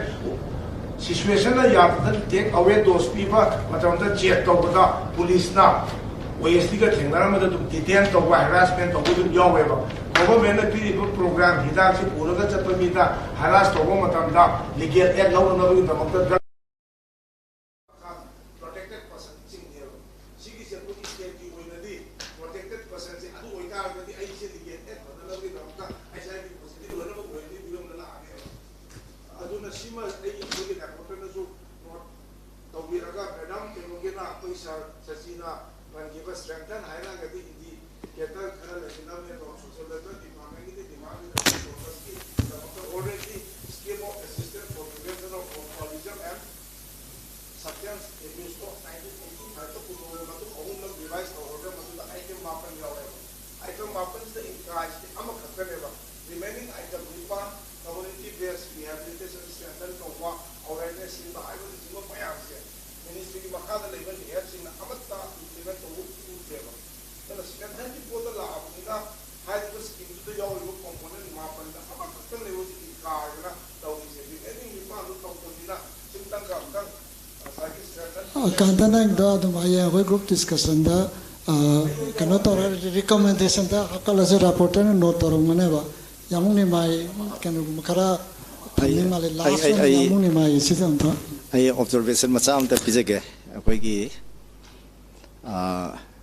ꯁꯤꯆꯨꯋꯦꯁꯟꯅ ꯌꯥꯗꯗꯅ ꯇꯦꯛ ꯑꯋꯦ ꯗꯣꯁ ꯄꯤꯕ ꯃꯇꯝꯗ ꯆꯦꯛ ꯇꯧꯕꯗ ꯄꯨꯂꯤꯁꯅ ꯑꯣ ꯑꯦꯁ ꯇꯤꯒ ꯊꯦꯡꯅꯔꯝꯕꯗ ꯑꯗꯨꯝ ꯗꯤꯇꯦꯟ ꯇꯧꯕ, ꯍꯦꯔꯥꯁꯃꯦꯟ ꯇꯧꯕ ꯑꯗꯨꯝ ꯌꯥꯎꯋꯦꯕ꯫ ꯒꯣꯚꯔꯟꯃꯦꯟꯠꯅ ꯄꯤꯔꯤꯕ ꯄ꯭ꯔꯣꯒ꯭ꯔꯥꯝ ꯍꯤꯗꯥꯛꯁꯤ ꯄꯨꯔꯒ ꯆꯠꯄ ꯃꯤꯗ ꯍꯦꯔꯥꯁ ꯇꯧꯕ ꯃꯇꯝꯗ ꯂꯤꯒꯦꯜ ꯑꯦꯛ ꯂꯧꯅꯅꯕꯒꯤꯗꯃꯛꯇ ꯗ꯭ꯔꯒ ꯄ꯭ꯔꯣꯇꯦꯛꯇꯦꯠ ꯄꯔꯁꯟꯁꯤꯡꯅꯦꯕ꯫ ꯁꯤꯒꯤꯁꯦ ꯑꯩꯈꯣꯏꯒꯤ ꯁ꯭ꯇꯦꯠꯀꯤ ꯑꯣꯏꯅꯗꯤ ꯄ꯭ꯔꯣꯇꯦꯛꯇꯦꯠ ꯄꯔꯁꯟꯁꯦ ꯑꯗꯨ ꯑꯣꯏꯇꯥꯔꯒꯗꯤ ꯑꯩꯁꯦ ꯂꯤꯒꯦꯜ ꯑꯦꯛ ꯐꯪꯅꯅꯕꯒꯤꯗꯃꯛꯇ ꯑꯩꯁꯦ ꯍꯥꯏꯗꯤ ꯄꯣꯠꯁꯤꯗꯤ ꯂꯣꯏꯅꯃꯛ ꯑꯣꯏꯔꯗꯤ ꯐꯤꯕꯝꯗ ꯂꯥꯛꯑꯅꯦꯕ꯫ ꯑꯗꯨꯅ ꯁꯤꯃ ꯑꯩ ꯑꯩꯈꯣꯏꯒꯤ ꯔꯦꯄꯣꯔꯇꯔꯅꯁꯨ ꯅꯣꯠ ꯇꯧꯕꯤꯔꯒ, ꯃꯦꯗꯥꯝ ꯀꯩꯅꯣꯒꯤꯅ ꯑꯩꯈꯣꯏ ꯁꯥꯔ ꯁꯆꯤꯅ ꯄꯟꯈꯤꯕ ꯁ꯭ꯇ꯭ꯔꯦꯡꯊꯟ ꯍꯥꯏꯔꯒꯗꯤ ꯏꯟꯗꯤꯀꯦꯇꯔ ꯈꯔ ꯂꯩꯒꯗꯕꯅꯦꯕ꯫ ꯁꯣꯁꯤꯌꯦꯜ ꯋꯦꯜꯐꯤꯌꯔ ꯗꯤꯄꯥꯔꯠꯃꯦꯟꯒꯤꯗꯤ ꯗꯤꯃꯥꯟꯒꯤꯗꯃꯛꯇ already scheme of assistance for prevention of alcoholism and substance ꯑꯦꯕ꯭ꯌꯨꯁꯇꯣ ꯅꯥꯏꯟꯇꯤꯟ ꯑꯩꯠꯇꯤ ꯐꯥꯏꯚꯇ ꯄꯨꯊꯣꯛꯑꯕ ꯃꯇꯨꯡ ꯑꯍꯨꯝꯂꯛ ꯔꯤꯚꯥꯏꯁ ꯇꯧꯔꯒ ꯃꯗꯨꯗ ꯑꯥꯏꯇꯦꯝ ꯃꯥꯄꯟ ꯌꯥꯎꯋꯦꯕ꯫ ꯑꯥꯏꯇꯦꯝ ꯃꯥꯄꯟꯁꯤꯗ ꯏꯟꯀꯥꯏꯁꯤꯗꯤ ꯑꯃꯈꯛꯇꯅꯦꯕ꯫ ꯔꯤꯃꯦꯅꯤꯡ ꯑꯥꯏꯇꯦꯝ ꯅꯤꯄꯥꯟ, ꯀꯝꯃ꯭ꯌꯨꯅꯤꯇꯤ ꯕꯦꯁ ꯔꯤꯍꯦꯕꯤꯂꯤꯇꯦꯁꯟ ꯁꯦꯟꯇꯔ ꯇꯧꯕ, ꯑꯋꯦꯔꯅꯦꯁ ꯁꯤꯟꯕ ꯍꯥꯏꯕꯅꯆꯤꯡꯕ ꯃꯌꯥꯝꯁꯦ ꯃꯤꯅꯤꯁꯇ꯭ꯔꯤꯒꯤ ꯃꯈꯥꯗ ꯂꯩꯕ ꯔꯤꯍꯦꯕꯁꯤꯡꯅ ꯑꯃꯠꯇ ꯏꯝꯄ꯭ꯂꯤꯃꯦꯟ ꯇꯧꯕ ꯎꯗꯦꯕ꯫ ꯑꯗꯨꯅ ꯁꯦꯟꯇ꯭ꯔꯦꯜꯒꯤ ꯄꯣꯠꯇ ꯂꯥꯛꯑꯕꯅꯤꯅ ꯍꯥꯏꯔꯤꯕ ꯁ꯭ꯀꯤꯝꯗꯨꯗ ꯌꯥꯎꯔꯤꯕ ꯀꯣꯝꯄꯣꯅꯦꯟ ꯃꯥꯄꯟꯗ ꯑꯃꯈꯛꯇꯪ ꯂꯩꯕꯁꯤꯗꯤ ꯀꯥꯏꯗꯅ ꯇꯧꯔꯤꯁꯦ꯫ ꯔꯤꯃꯦꯅꯤꯡ ꯅꯤꯄꯥꯟꯗꯨ ꯇꯧꯗꯕꯅꯤꯅ ꯁꯤꯝꯇꯪꯒ ꯑꯝꯇꯪ ꯉꯁꯥꯏꯒꯤ ꯁꯦꯟꯇ꯭ꯔꯦꯜ ꯑ, ꯀꯥꯟꯇꯅ ꯑꯗꯣ ꯑꯗꯨꯝ ꯍꯌꯦꯡ ꯑꯩꯈꯣꯏ ꯒ꯭ꯔꯨꯞ ꯗꯤꯁꯀꯁꯟꯗ, ꯑ, ꯀꯩꯅꯣ ꯇꯧꯔ ꯔꯤꯀꯃꯦꯟꯗꯦꯁꯟꯗ ꯍꯥꯞꯀꯠꯂꯁꯦ, ꯔꯥꯄꯣꯔꯇꯔꯅ ꯅꯣꯠ ꯇꯧꯔꯝꯒꯅꯦꯕ꯫ ꯌꯥꯝ ꯅꯨꯡꯉꯥꯏ, ꯀꯩꯅꯣꯒꯨꯝꯕ ꯈꯔ ꯐꯪꯅꯤꯡ ꯃꯥꯜꯂꯦ꯫ ꯑꯩ, ꯂꯥꯁ ꯑꯩ, ꯑꯣꯏꯅ ꯑꯩ, ꯌꯥꯝ ꯅꯨꯡꯉꯥꯏ ꯁꯤꯗ ꯑꯝꯇ꯫ ꯑꯩ ꯑꯣꯕꯖꯔꯕꯦꯁꯟ ꯃꯆꯥ ꯑꯝꯇ ꯄꯤꯖꯒꯦ꯫ ꯑꯩꯈꯣꯏꯒꯤ, ꯑ,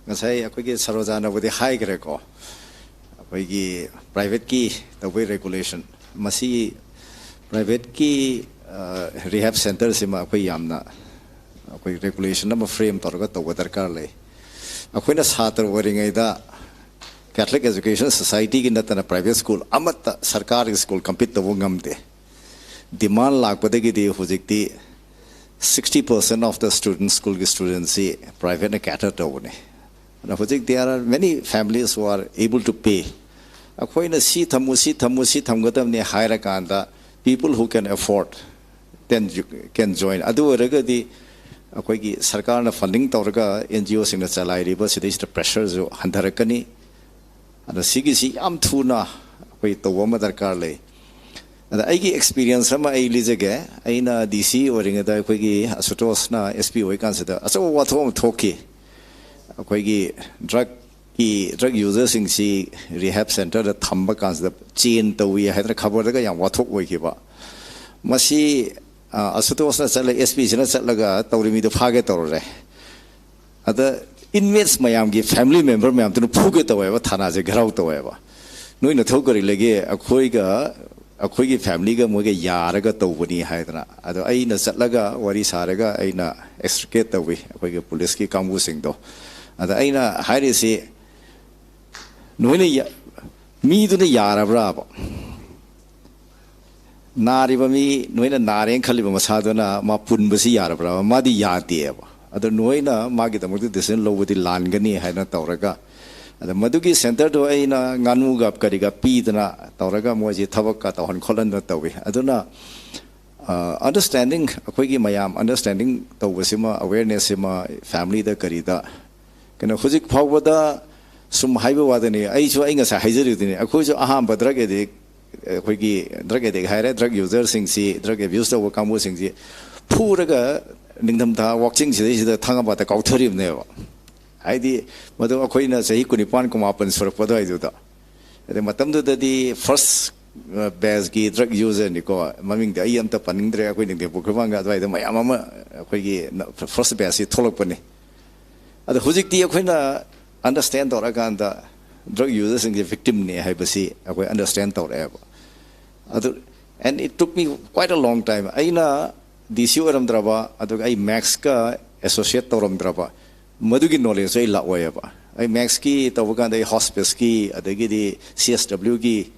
ꯉꯁꯥꯏ ꯑꯩꯈꯣꯏꯒꯤ ꯁꯔꯣꯖꯥꯅꯕꯨꯗꯤ ꯍꯥꯏꯈ꯭ꯔꯦꯀꯣ, ꯑꯩꯈꯣꯏꯒꯤ ꯄ꯭ꯔꯥꯏꯚꯦꯠꯀꯤ ꯇꯧꯕꯒꯤ ꯔꯦꯒꯨꯂꯦꯁꯟ, ꯃꯁꯤ ꯄ꯭ꯔꯥꯏꯚꯦꯠꯀꯤ, ꯑ, ꯔꯤꯍꯦꯕ ꯁꯦꯟꯇꯔꯁꯤꯃ ꯑꯩꯈꯣꯏ ꯌꯥꯝꯅ ꯑꯩꯈꯣꯏ ꯔꯦꯒꯨꯂꯦꯁꯟ ꯑꯃ ꯐ꯭ꯔꯦꯝ ꯇꯧꯔꯒ ꯇꯧꯕ ꯗꯔꯀꯥꯔ ꯂꯩ꯫ ꯑꯩꯈꯣꯏꯅ ꯁꯥꯇ꯭ꯔ ꯑꯣꯏꯔꯤꯉꯩꯗ Catholic Education Societyꯒꯤ ꯅꯠꯇꯅ private school ꯑꯃꯠꯇ ꯁꯔꯀꯥꯔꯒꯤ school compete ꯇꯧꯕ ꯉꯝꯗꯦ꯫ Demand ꯂꯥꯛꯄꯗꯒꯤꯗꯤ ꯍꯧꯖꯤꯛꯇꯤ sixty percent of the student, schoolꯒꯤ studentꯁꯤ privateꯅ cater ꯇꯧꯕꯅꯤ꯫ ꯑꯗ ꯍꯧꯖꯤꯛ there are many families who are able to pay꯫ ꯑꯩꯈꯣꯏꯅ ꯁꯤ ꯊꯝꯃꯨ, ꯁꯤ ꯊꯝꯃꯨ, ꯁꯤ ꯊꯝꯒꯗꯕꯅꯤ ꯍꯥꯏꯔꯀꯥꯟꯗ people who can afford then you can join꯫ ꯑꯗꯨ ꯑꯣꯏꯔꯒꯗꯤ ꯑꯩꯈꯣꯏꯒꯤ ꯁꯔꯀꯥꯔꯅ funding ꯇꯧꯔꯒ NGOꯁꯤꯡꯅ ꯆꯂꯥꯏꯔꯤꯕ ꯁꯤꯗꯩꯁꯤꯗ pressureꯁꯨ ꯍꯟꯊꯔꯛꯀꯅꯤ꯫ ꯑꯗ ꯁꯤꯒꯤꯁꯤ ꯌꯥꯝ ꯊꯨꯅ ꯑꯩꯈꯣꯏ ꯇꯧꯕ ꯑꯃ ꯗꯔꯀꯥꯔ ꯂꯩ꯫ ꯑꯗ ꯑꯩꯒꯤ experience ꯑꯃ ꯑꯩ ꯂꯤꯖꯒꯦ꯫ ꯑꯩꯅ DC ꯑꯣꯏꯔꯤꯉꯩꯗ ꯑꯩꯈꯣꯏꯒꯤ ꯑꯁꯨꯇꯣꯁꯅ SP ꯑꯣꯏꯀꯥꯟꯁꯤꯗ ꯑꯆꯧꯕ ꯋꯥꯊꯣꯛ ꯑꯃ ꯊꯣꯛꯈꯤ꯫ ꯑꯩꯈꯣꯏꯒꯤ drugꯀꯤ, drug userꯁꯤꯡꯁꯤ rehab centreꯗ ꯊꯝꯕ ꯀꯥꯟꯁꯤꯗ chain ꯇꯧꯏ ꯍꯥꯏꯗꯅ ꯈꯕꯔꯗꯒ ꯌꯥꯝ ꯋꯥꯊꯣꯛ ꯑꯣꯏꯈꯤꯕ꯫ ꯃꯁꯤ ꯑ, ꯑꯁꯨꯇꯣꯁꯅ ꯆꯠꯂ, SPꯁꯤꯅ ꯆꯠꯂꯒ ꯇꯧꯔꯤ ꯃꯤꯗꯣ ꯐꯥꯒꯦ ꯇꯧꯔꯨꯔꯦ꯫ ꯑꯗ inmates ꯃꯌꯥꯝꯒꯤ family member ꯃꯌꯥꯝꯗꯨꯅ ꯐꯨꯒꯦ ꯇꯧꯋꯦꯕ, ꯊꯥꯅꯥꯁꯦ ꯘꯦꯔꯥꯎ ꯇꯧꯋꯦꯕ꯫ "ꯅꯣꯏ ꯅꯊꯧ ꯀꯔꯤ ꯂꯩꯒꯦ? ꯑꯩꯈꯣꯏꯒ, ꯑꯩꯈꯣꯏꯒꯤ familyꯒ ꯃꯣꯏꯒ ꯌꯥꯔꯒ ꯇꯧꯕꯅꯤ" ꯍꯥꯏꯗꯅ꯫ ꯑꯗꯣ ꯑꯩꯅ ꯆꯠꯂꯒ ꯋꯥꯔꯤ ꯁꯥꯔꯒ ꯑꯩꯅ extricate ꯇꯧꯏ ꯑꯩꯈꯣꯏꯒꯤ policeꯀꯤ ꯀꯥꯡꯕꯨꯁꯤꯡꯗꯣ꯫ ꯑꯗ ꯑꯩꯅ ꯍꯥꯏꯔꯤꯁꯤ, ꯅꯣꯏꯅ ꯌꯥ-, ꯃꯤꯗꯨꯅ ꯌꯥꯔꯕ꯭ꯔꯥꯕ? ꯅꯥꯔꯤꯕ ꯃꯤ, ꯅꯣꯏꯅ ꯅꯥꯔꯦꯅ ꯈꯜꯂꯤꯕ ꯃꯁꯥꯗꯨꯅ ꯃꯥ ꯄꯨꯟꯕꯁꯤ ꯌꯥꯔꯕ꯭ꯔꯥꯕ? ꯃꯥꯗꯤ ꯌꯥꯗꯦꯕ꯫ ꯑꯗꯣ ꯅꯣꯏꯅ ꯃꯥꯒꯤꯗꯃꯛꯇ decision ꯂꯧꯕꯗꯤ ꯂꯥꯟꯒꯅꯤ ꯍꯥꯏꯅ ꯇꯧꯔꯒ, ꯑꯗ ꯃꯗꯨꯒꯤ centreꯗꯣ ꯑꯩꯅ ꯉꯥꯅꯨꯒ ꯀꯔꯤꯒ ꯄꯤꯗꯅ ꯇꯧꯔꯒ ꯃꯣꯏꯁꯤ ꯊꯕꯛꯀ ꯇꯧꯍꯟ ꯈꯣꯠꯍꯟꯗꯅ ꯇꯧꯏ꯫ ꯑꯗꯨꯅ, ꯑ, understanding, ꯑꯩꯈꯣꯏꯒꯤ ꯃꯌꯥꯝ understanding ꯇꯧꯕꯁꯤꯃ, awarenessꯁꯤꯃ familyꯗ ꯀꯔꯤꯗ, ꯀꯩꯅꯣ, ꯍꯧꯖꯤꯛ ꯐꯥꯎꯕꯗ ꯁꯨꯝ ꯍꯥꯏꯕ ꯋꯥꯗꯅꯤ, ꯑꯩꯁꯨ, ꯑꯩ ꯉꯁꯥꯏ ꯍꯥꯏꯖꯔꯤꯗꯨꯅꯤ, ꯑꯩꯈꯣꯏꯁꯨ ꯑꯍꯥꯟꯕ drug addict, ꯑꯩꯈꯣꯏꯒꯤ drug addict ꯍꯥꯏꯔꯦ, drug userꯁꯤꯡꯁꯤ, drug abuse ꯇꯧꯕ ꯀꯥꯡꯕꯨꯁꯤꯡꯁꯤ ꯐꯨꯔꯒ ꯅꯤꯡꯊꯝꯊꯥ ꯋꯥꯛꯆꯤꯡ ꯁꯤꯗꯩꯁꯤꯗ ꯊꯥꯡꯒꯄꯥꯠꯇ ꯀꯥꯎꯊꯔꯤꯕꯅꯦꯕ꯫ ꯍꯥꯏꯗꯤ ꯃꯗꯨ ꯑꯩꯈꯣꯏꯅ ꯆꯍꯤ ꯀꯨꯟꯅꯤꯄꯥꯟ, ꯀꯨꯟꯃꯥꯄꯟ ꯁꯨꯔꯛꯄ ꯑꯗꯨꯋꯥꯏꯗꯨꯗ꯫ ꯑꯗꯩ ꯃꯇꯝꯗꯨꯗꯗꯤ first, ꯑ, batchꯀꯤ drug userꯅꯤꯀꯣ, ꯃꯃꯤꯡꯗꯤ ꯑꯩ ꯑꯝꯇ ꯄꯟꯅꯤꯡꯗ꯭ꯔꯦ, ꯑꯩꯈꯣꯏ ꯅꯤꯡꯊꯦꯝ ꯄꯨꯈ꯭ꯔꯤꯃꯥꯡꯒ ꯑꯗꯨꯋꯥꯏꯗ ꯃꯌꯥꯝ ꯑꯃ ꯑꯩꯈꯣꯏꯒꯤ ꯅ-, first batchꯁꯤ ꯊꯣꯛꯂꯛꯄꯅꯤ꯫ ꯑꯗꯣ ꯍꯧꯖꯤꯛꯇꯤ ꯑꯩꯈꯣꯏꯅ understand ꯇꯧꯔꯀꯥꯟꯗ drug userꯁꯤꯡꯁꯦ victimꯅꯤ ꯍꯥꯏꯕꯁꯤ ꯑꯩꯈꯣꯏ understand ꯇꯧꯔꯛꯑꯦꯕ꯫ ꯑꯗꯨ, and it took me quite a long time꯫ ꯑꯩꯅ DC ꯑꯣꯏꯔꯝꯗ꯭ꯔꯕ, ꯑꯗꯨꯒ ꯑꯩ MACSꯀ associate ꯇꯧꯔꯝꯗ꯭ꯔꯕ, ꯃꯗꯨꯒꯤ knowledgeꯁꯨ ꯑꯩ ꯂꯥꯛꯑꯣꯏꯕ꯫ ꯑꯩ ꯃꯦꯛꯁꯀꯤ ꯇꯧꯕ ꯀꯥꯟꯗ ꯑꯩ ꯍꯣꯁꯄꯤꯁꯀꯤ ꯑꯗꯒꯤꯗꯤ ꯁꯤ ꯑꯦꯁ ꯗꯕ꯭ꯂꯤꯎꯒꯤ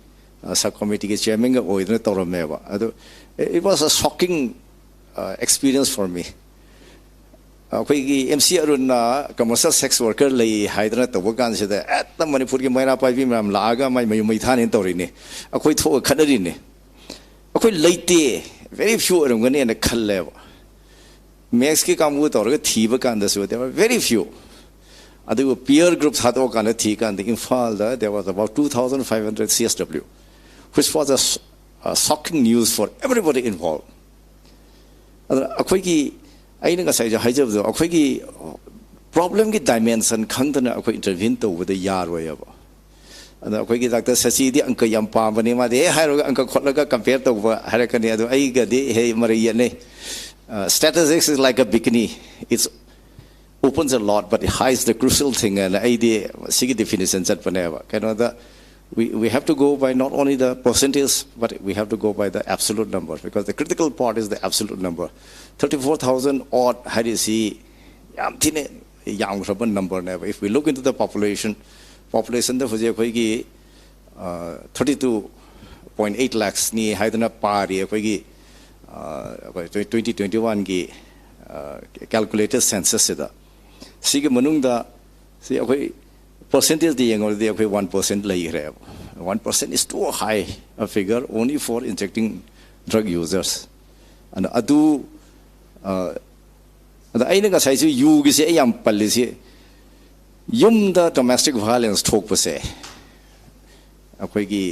ꯁꯕ ꯀꯣꯃꯤꯇꯤꯒꯤ ꯆꯤꯌꯔꯃꯦꯟꯒ ꯑꯣꯏꯗꯅ ꯇꯧꯔꯝꯃꯦꯕ꯫ ꯑꯗꯨ it was a shocking experience for me. ꯑꯩꯈꯣꯏꯒꯤ M C ꯑꯔꯨꯟꯅ commercial sex worker ꯂꯩ ꯍꯥꯏꯗꯅ ꯇꯧꯕ ꯀꯥꯟꯁꯤꯗ ꯍꯦꯛꯇ ꯃꯅꯤꯄꯨꯔꯒꯤ ꯃꯩꯔꯥ ꯄꯥꯏꯕꯤ ꯃꯌꯥꯝ ꯂꯥꯛꯑꯒ ꯃꯥꯏ ꯃꯌꯨꯝ ꯃꯩ ꯊꯥꯅꯦꯅ ꯇꯧꯔꯤꯅꯤ꯫ ꯑꯩꯈꯣꯏ ꯊꯣꯛꯑ ꯈꯠꯅꯔꯤꯅꯤ꯫ ꯑꯩꯈꯣꯏ ꯂꯩꯇꯦ, very few ꯑꯣꯏꯔꯝꯒꯅꯤꯅ ꯈꯜꯂꯦꯕ꯫ ꯃꯦꯛꯁꯀꯤ ꯀꯥꯡꯕꯨ ꯇꯧꯔꯒ ꯊꯤꯕ ꯀꯥꯟꯗꯁꯨ there were very few. ꯑꯗꯨꯒ peer group ꯊꯥꯗꯣꯛꯑꯀꯥꯟꯗ ꯊꯤꯀꯥꯟꯗ ꯏꯝꯐꯥꯜꯗ there was about two thousand five hundred C S W, which was a shocking news for everybody involved. ꯑꯗꯨꯅ ꯑꯩꯈꯣꯏꯒꯤ, ꯑꯩꯅ ꯉꯁꯥꯏꯁꯨ ꯍꯥꯏꯖꯕꯗꯣ, ꯑꯩꯈꯣꯏꯒꯤ ꯄ꯭ꯔꯣꯕ꯭ꯂꯦꯝꯒꯤ ꯗꯥꯏꯃꯦꯟꯁꯟ ꯈꯪꯗꯅ ꯑꯩꯈꯣꯏ ꯏꯟꯇꯔꯚꯤꯌꯨ ꯇꯧꯕꯗ ꯌꯥꯔꯣꯏꯕ꯫ ꯑꯗ ꯑꯩꯈꯣꯏꯒꯤ ꯗꯥꯛꯇꯔ ꯁꯆꯤꯗꯤ ꯑꯪꯀ ꯌꯥꯝ ꯄꯥꯝꯕꯅꯤ, ꯃꯥꯗꯤ ꯍꯦꯛ ꯍꯥꯏꯔꯨꯔꯒ ꯑꯪꯀ ꯈꯣꯠꯂꯒ ꯀꯝꯄꯦꯌꯔ ꯇꯧꯕ ꯍꯥꯏꯔꯛꯀꯅꯤ꯫ ꯑꯗꯣ ꯑꯩꯒꯗꯤ ꯍꯦ ꯃꯔꯩ ꯌꯦꯠꯅꯩ꯫ Statistics is like a bikini, it opens a lot but it hides the crucial thing. And ꯑꯩꯗꯤ ꯁꯤꯒꯤ ꯗꯤꯐꯤꯅꯤꯁꯟ ꯆꯠꯄꯅꯦꯕ꯫ ꯀꯩꯅꯣꯗ, we, we have to go by not only the percentage, but we have to go by the absolute number, because the critical part is the absolute number. Thirty four thousand odd ꯍꯥꯏꯔꯤꯁꯤ ꯌꯥꯝ ꯊꯤꯅ ꯌꯥꯝꯈ꯭ꯔꯕ ꯅꯝꯕꯔꯅꯦꯕ꯫ If we look into the population, populationꯗ ꯍꯧꯖꯤꯛ ꯑꯩꯈꯣꯏꯒꯤ thirty two point eight ꯂꯥꯛꯁꯅꯤ ꯍꯥꯏꯗꯅ ꯄꯥꯔꯤ ꯑꯩꯈꯣꯏꯒꯤ, ꯑꯩꯈꯣꯏ twenty twenty ꯋꯥꯟꯒꯤ ꯀꯦꯜꯀꯨꯂꯦꯇꯦꯠ ꯁꯦꯟꯁꯁꯁꯤꯗ꯫ ꯁꯤꯒꯤ ꯃꯅꯨꯡꯗ ꯁꯤ ꯑꯩꯈꯣꯏ ꯄꯔꯁꯦꯟꯇꯦꯖꯇ ꯌꯦꯡꯉꯨꯔꯗꯤ ꯑꯩꯈꯣꯏ ꯋꯥꯟ ꯄꯔꯁꯦꯟꯠ ꯂꯩꯈ꯭ꯔꯦꯕ꯫ One percent is too high a figure only for injecting drug users. ꯑꯗ ꯑꯗꯨ, ꯑꯗ ꯑꯩꯅ ꯉꯁꯥꯏꯁꯨ ꯌꯨꯒꯤꯁꯦ ꯑꯩ ꯌꯥꯝ ꯄꯜꯂꯤꯁꯤ, ꯌꯨꯝꯗ ꯗꯣꯃꯦꯁꯇꯤꯛ ꯚꯥꯏꯂꯦꯟꯁ ꯊꯣꯛꯄꯁꯦ, ꯑꯩꯈꯣꯏꯒꯤ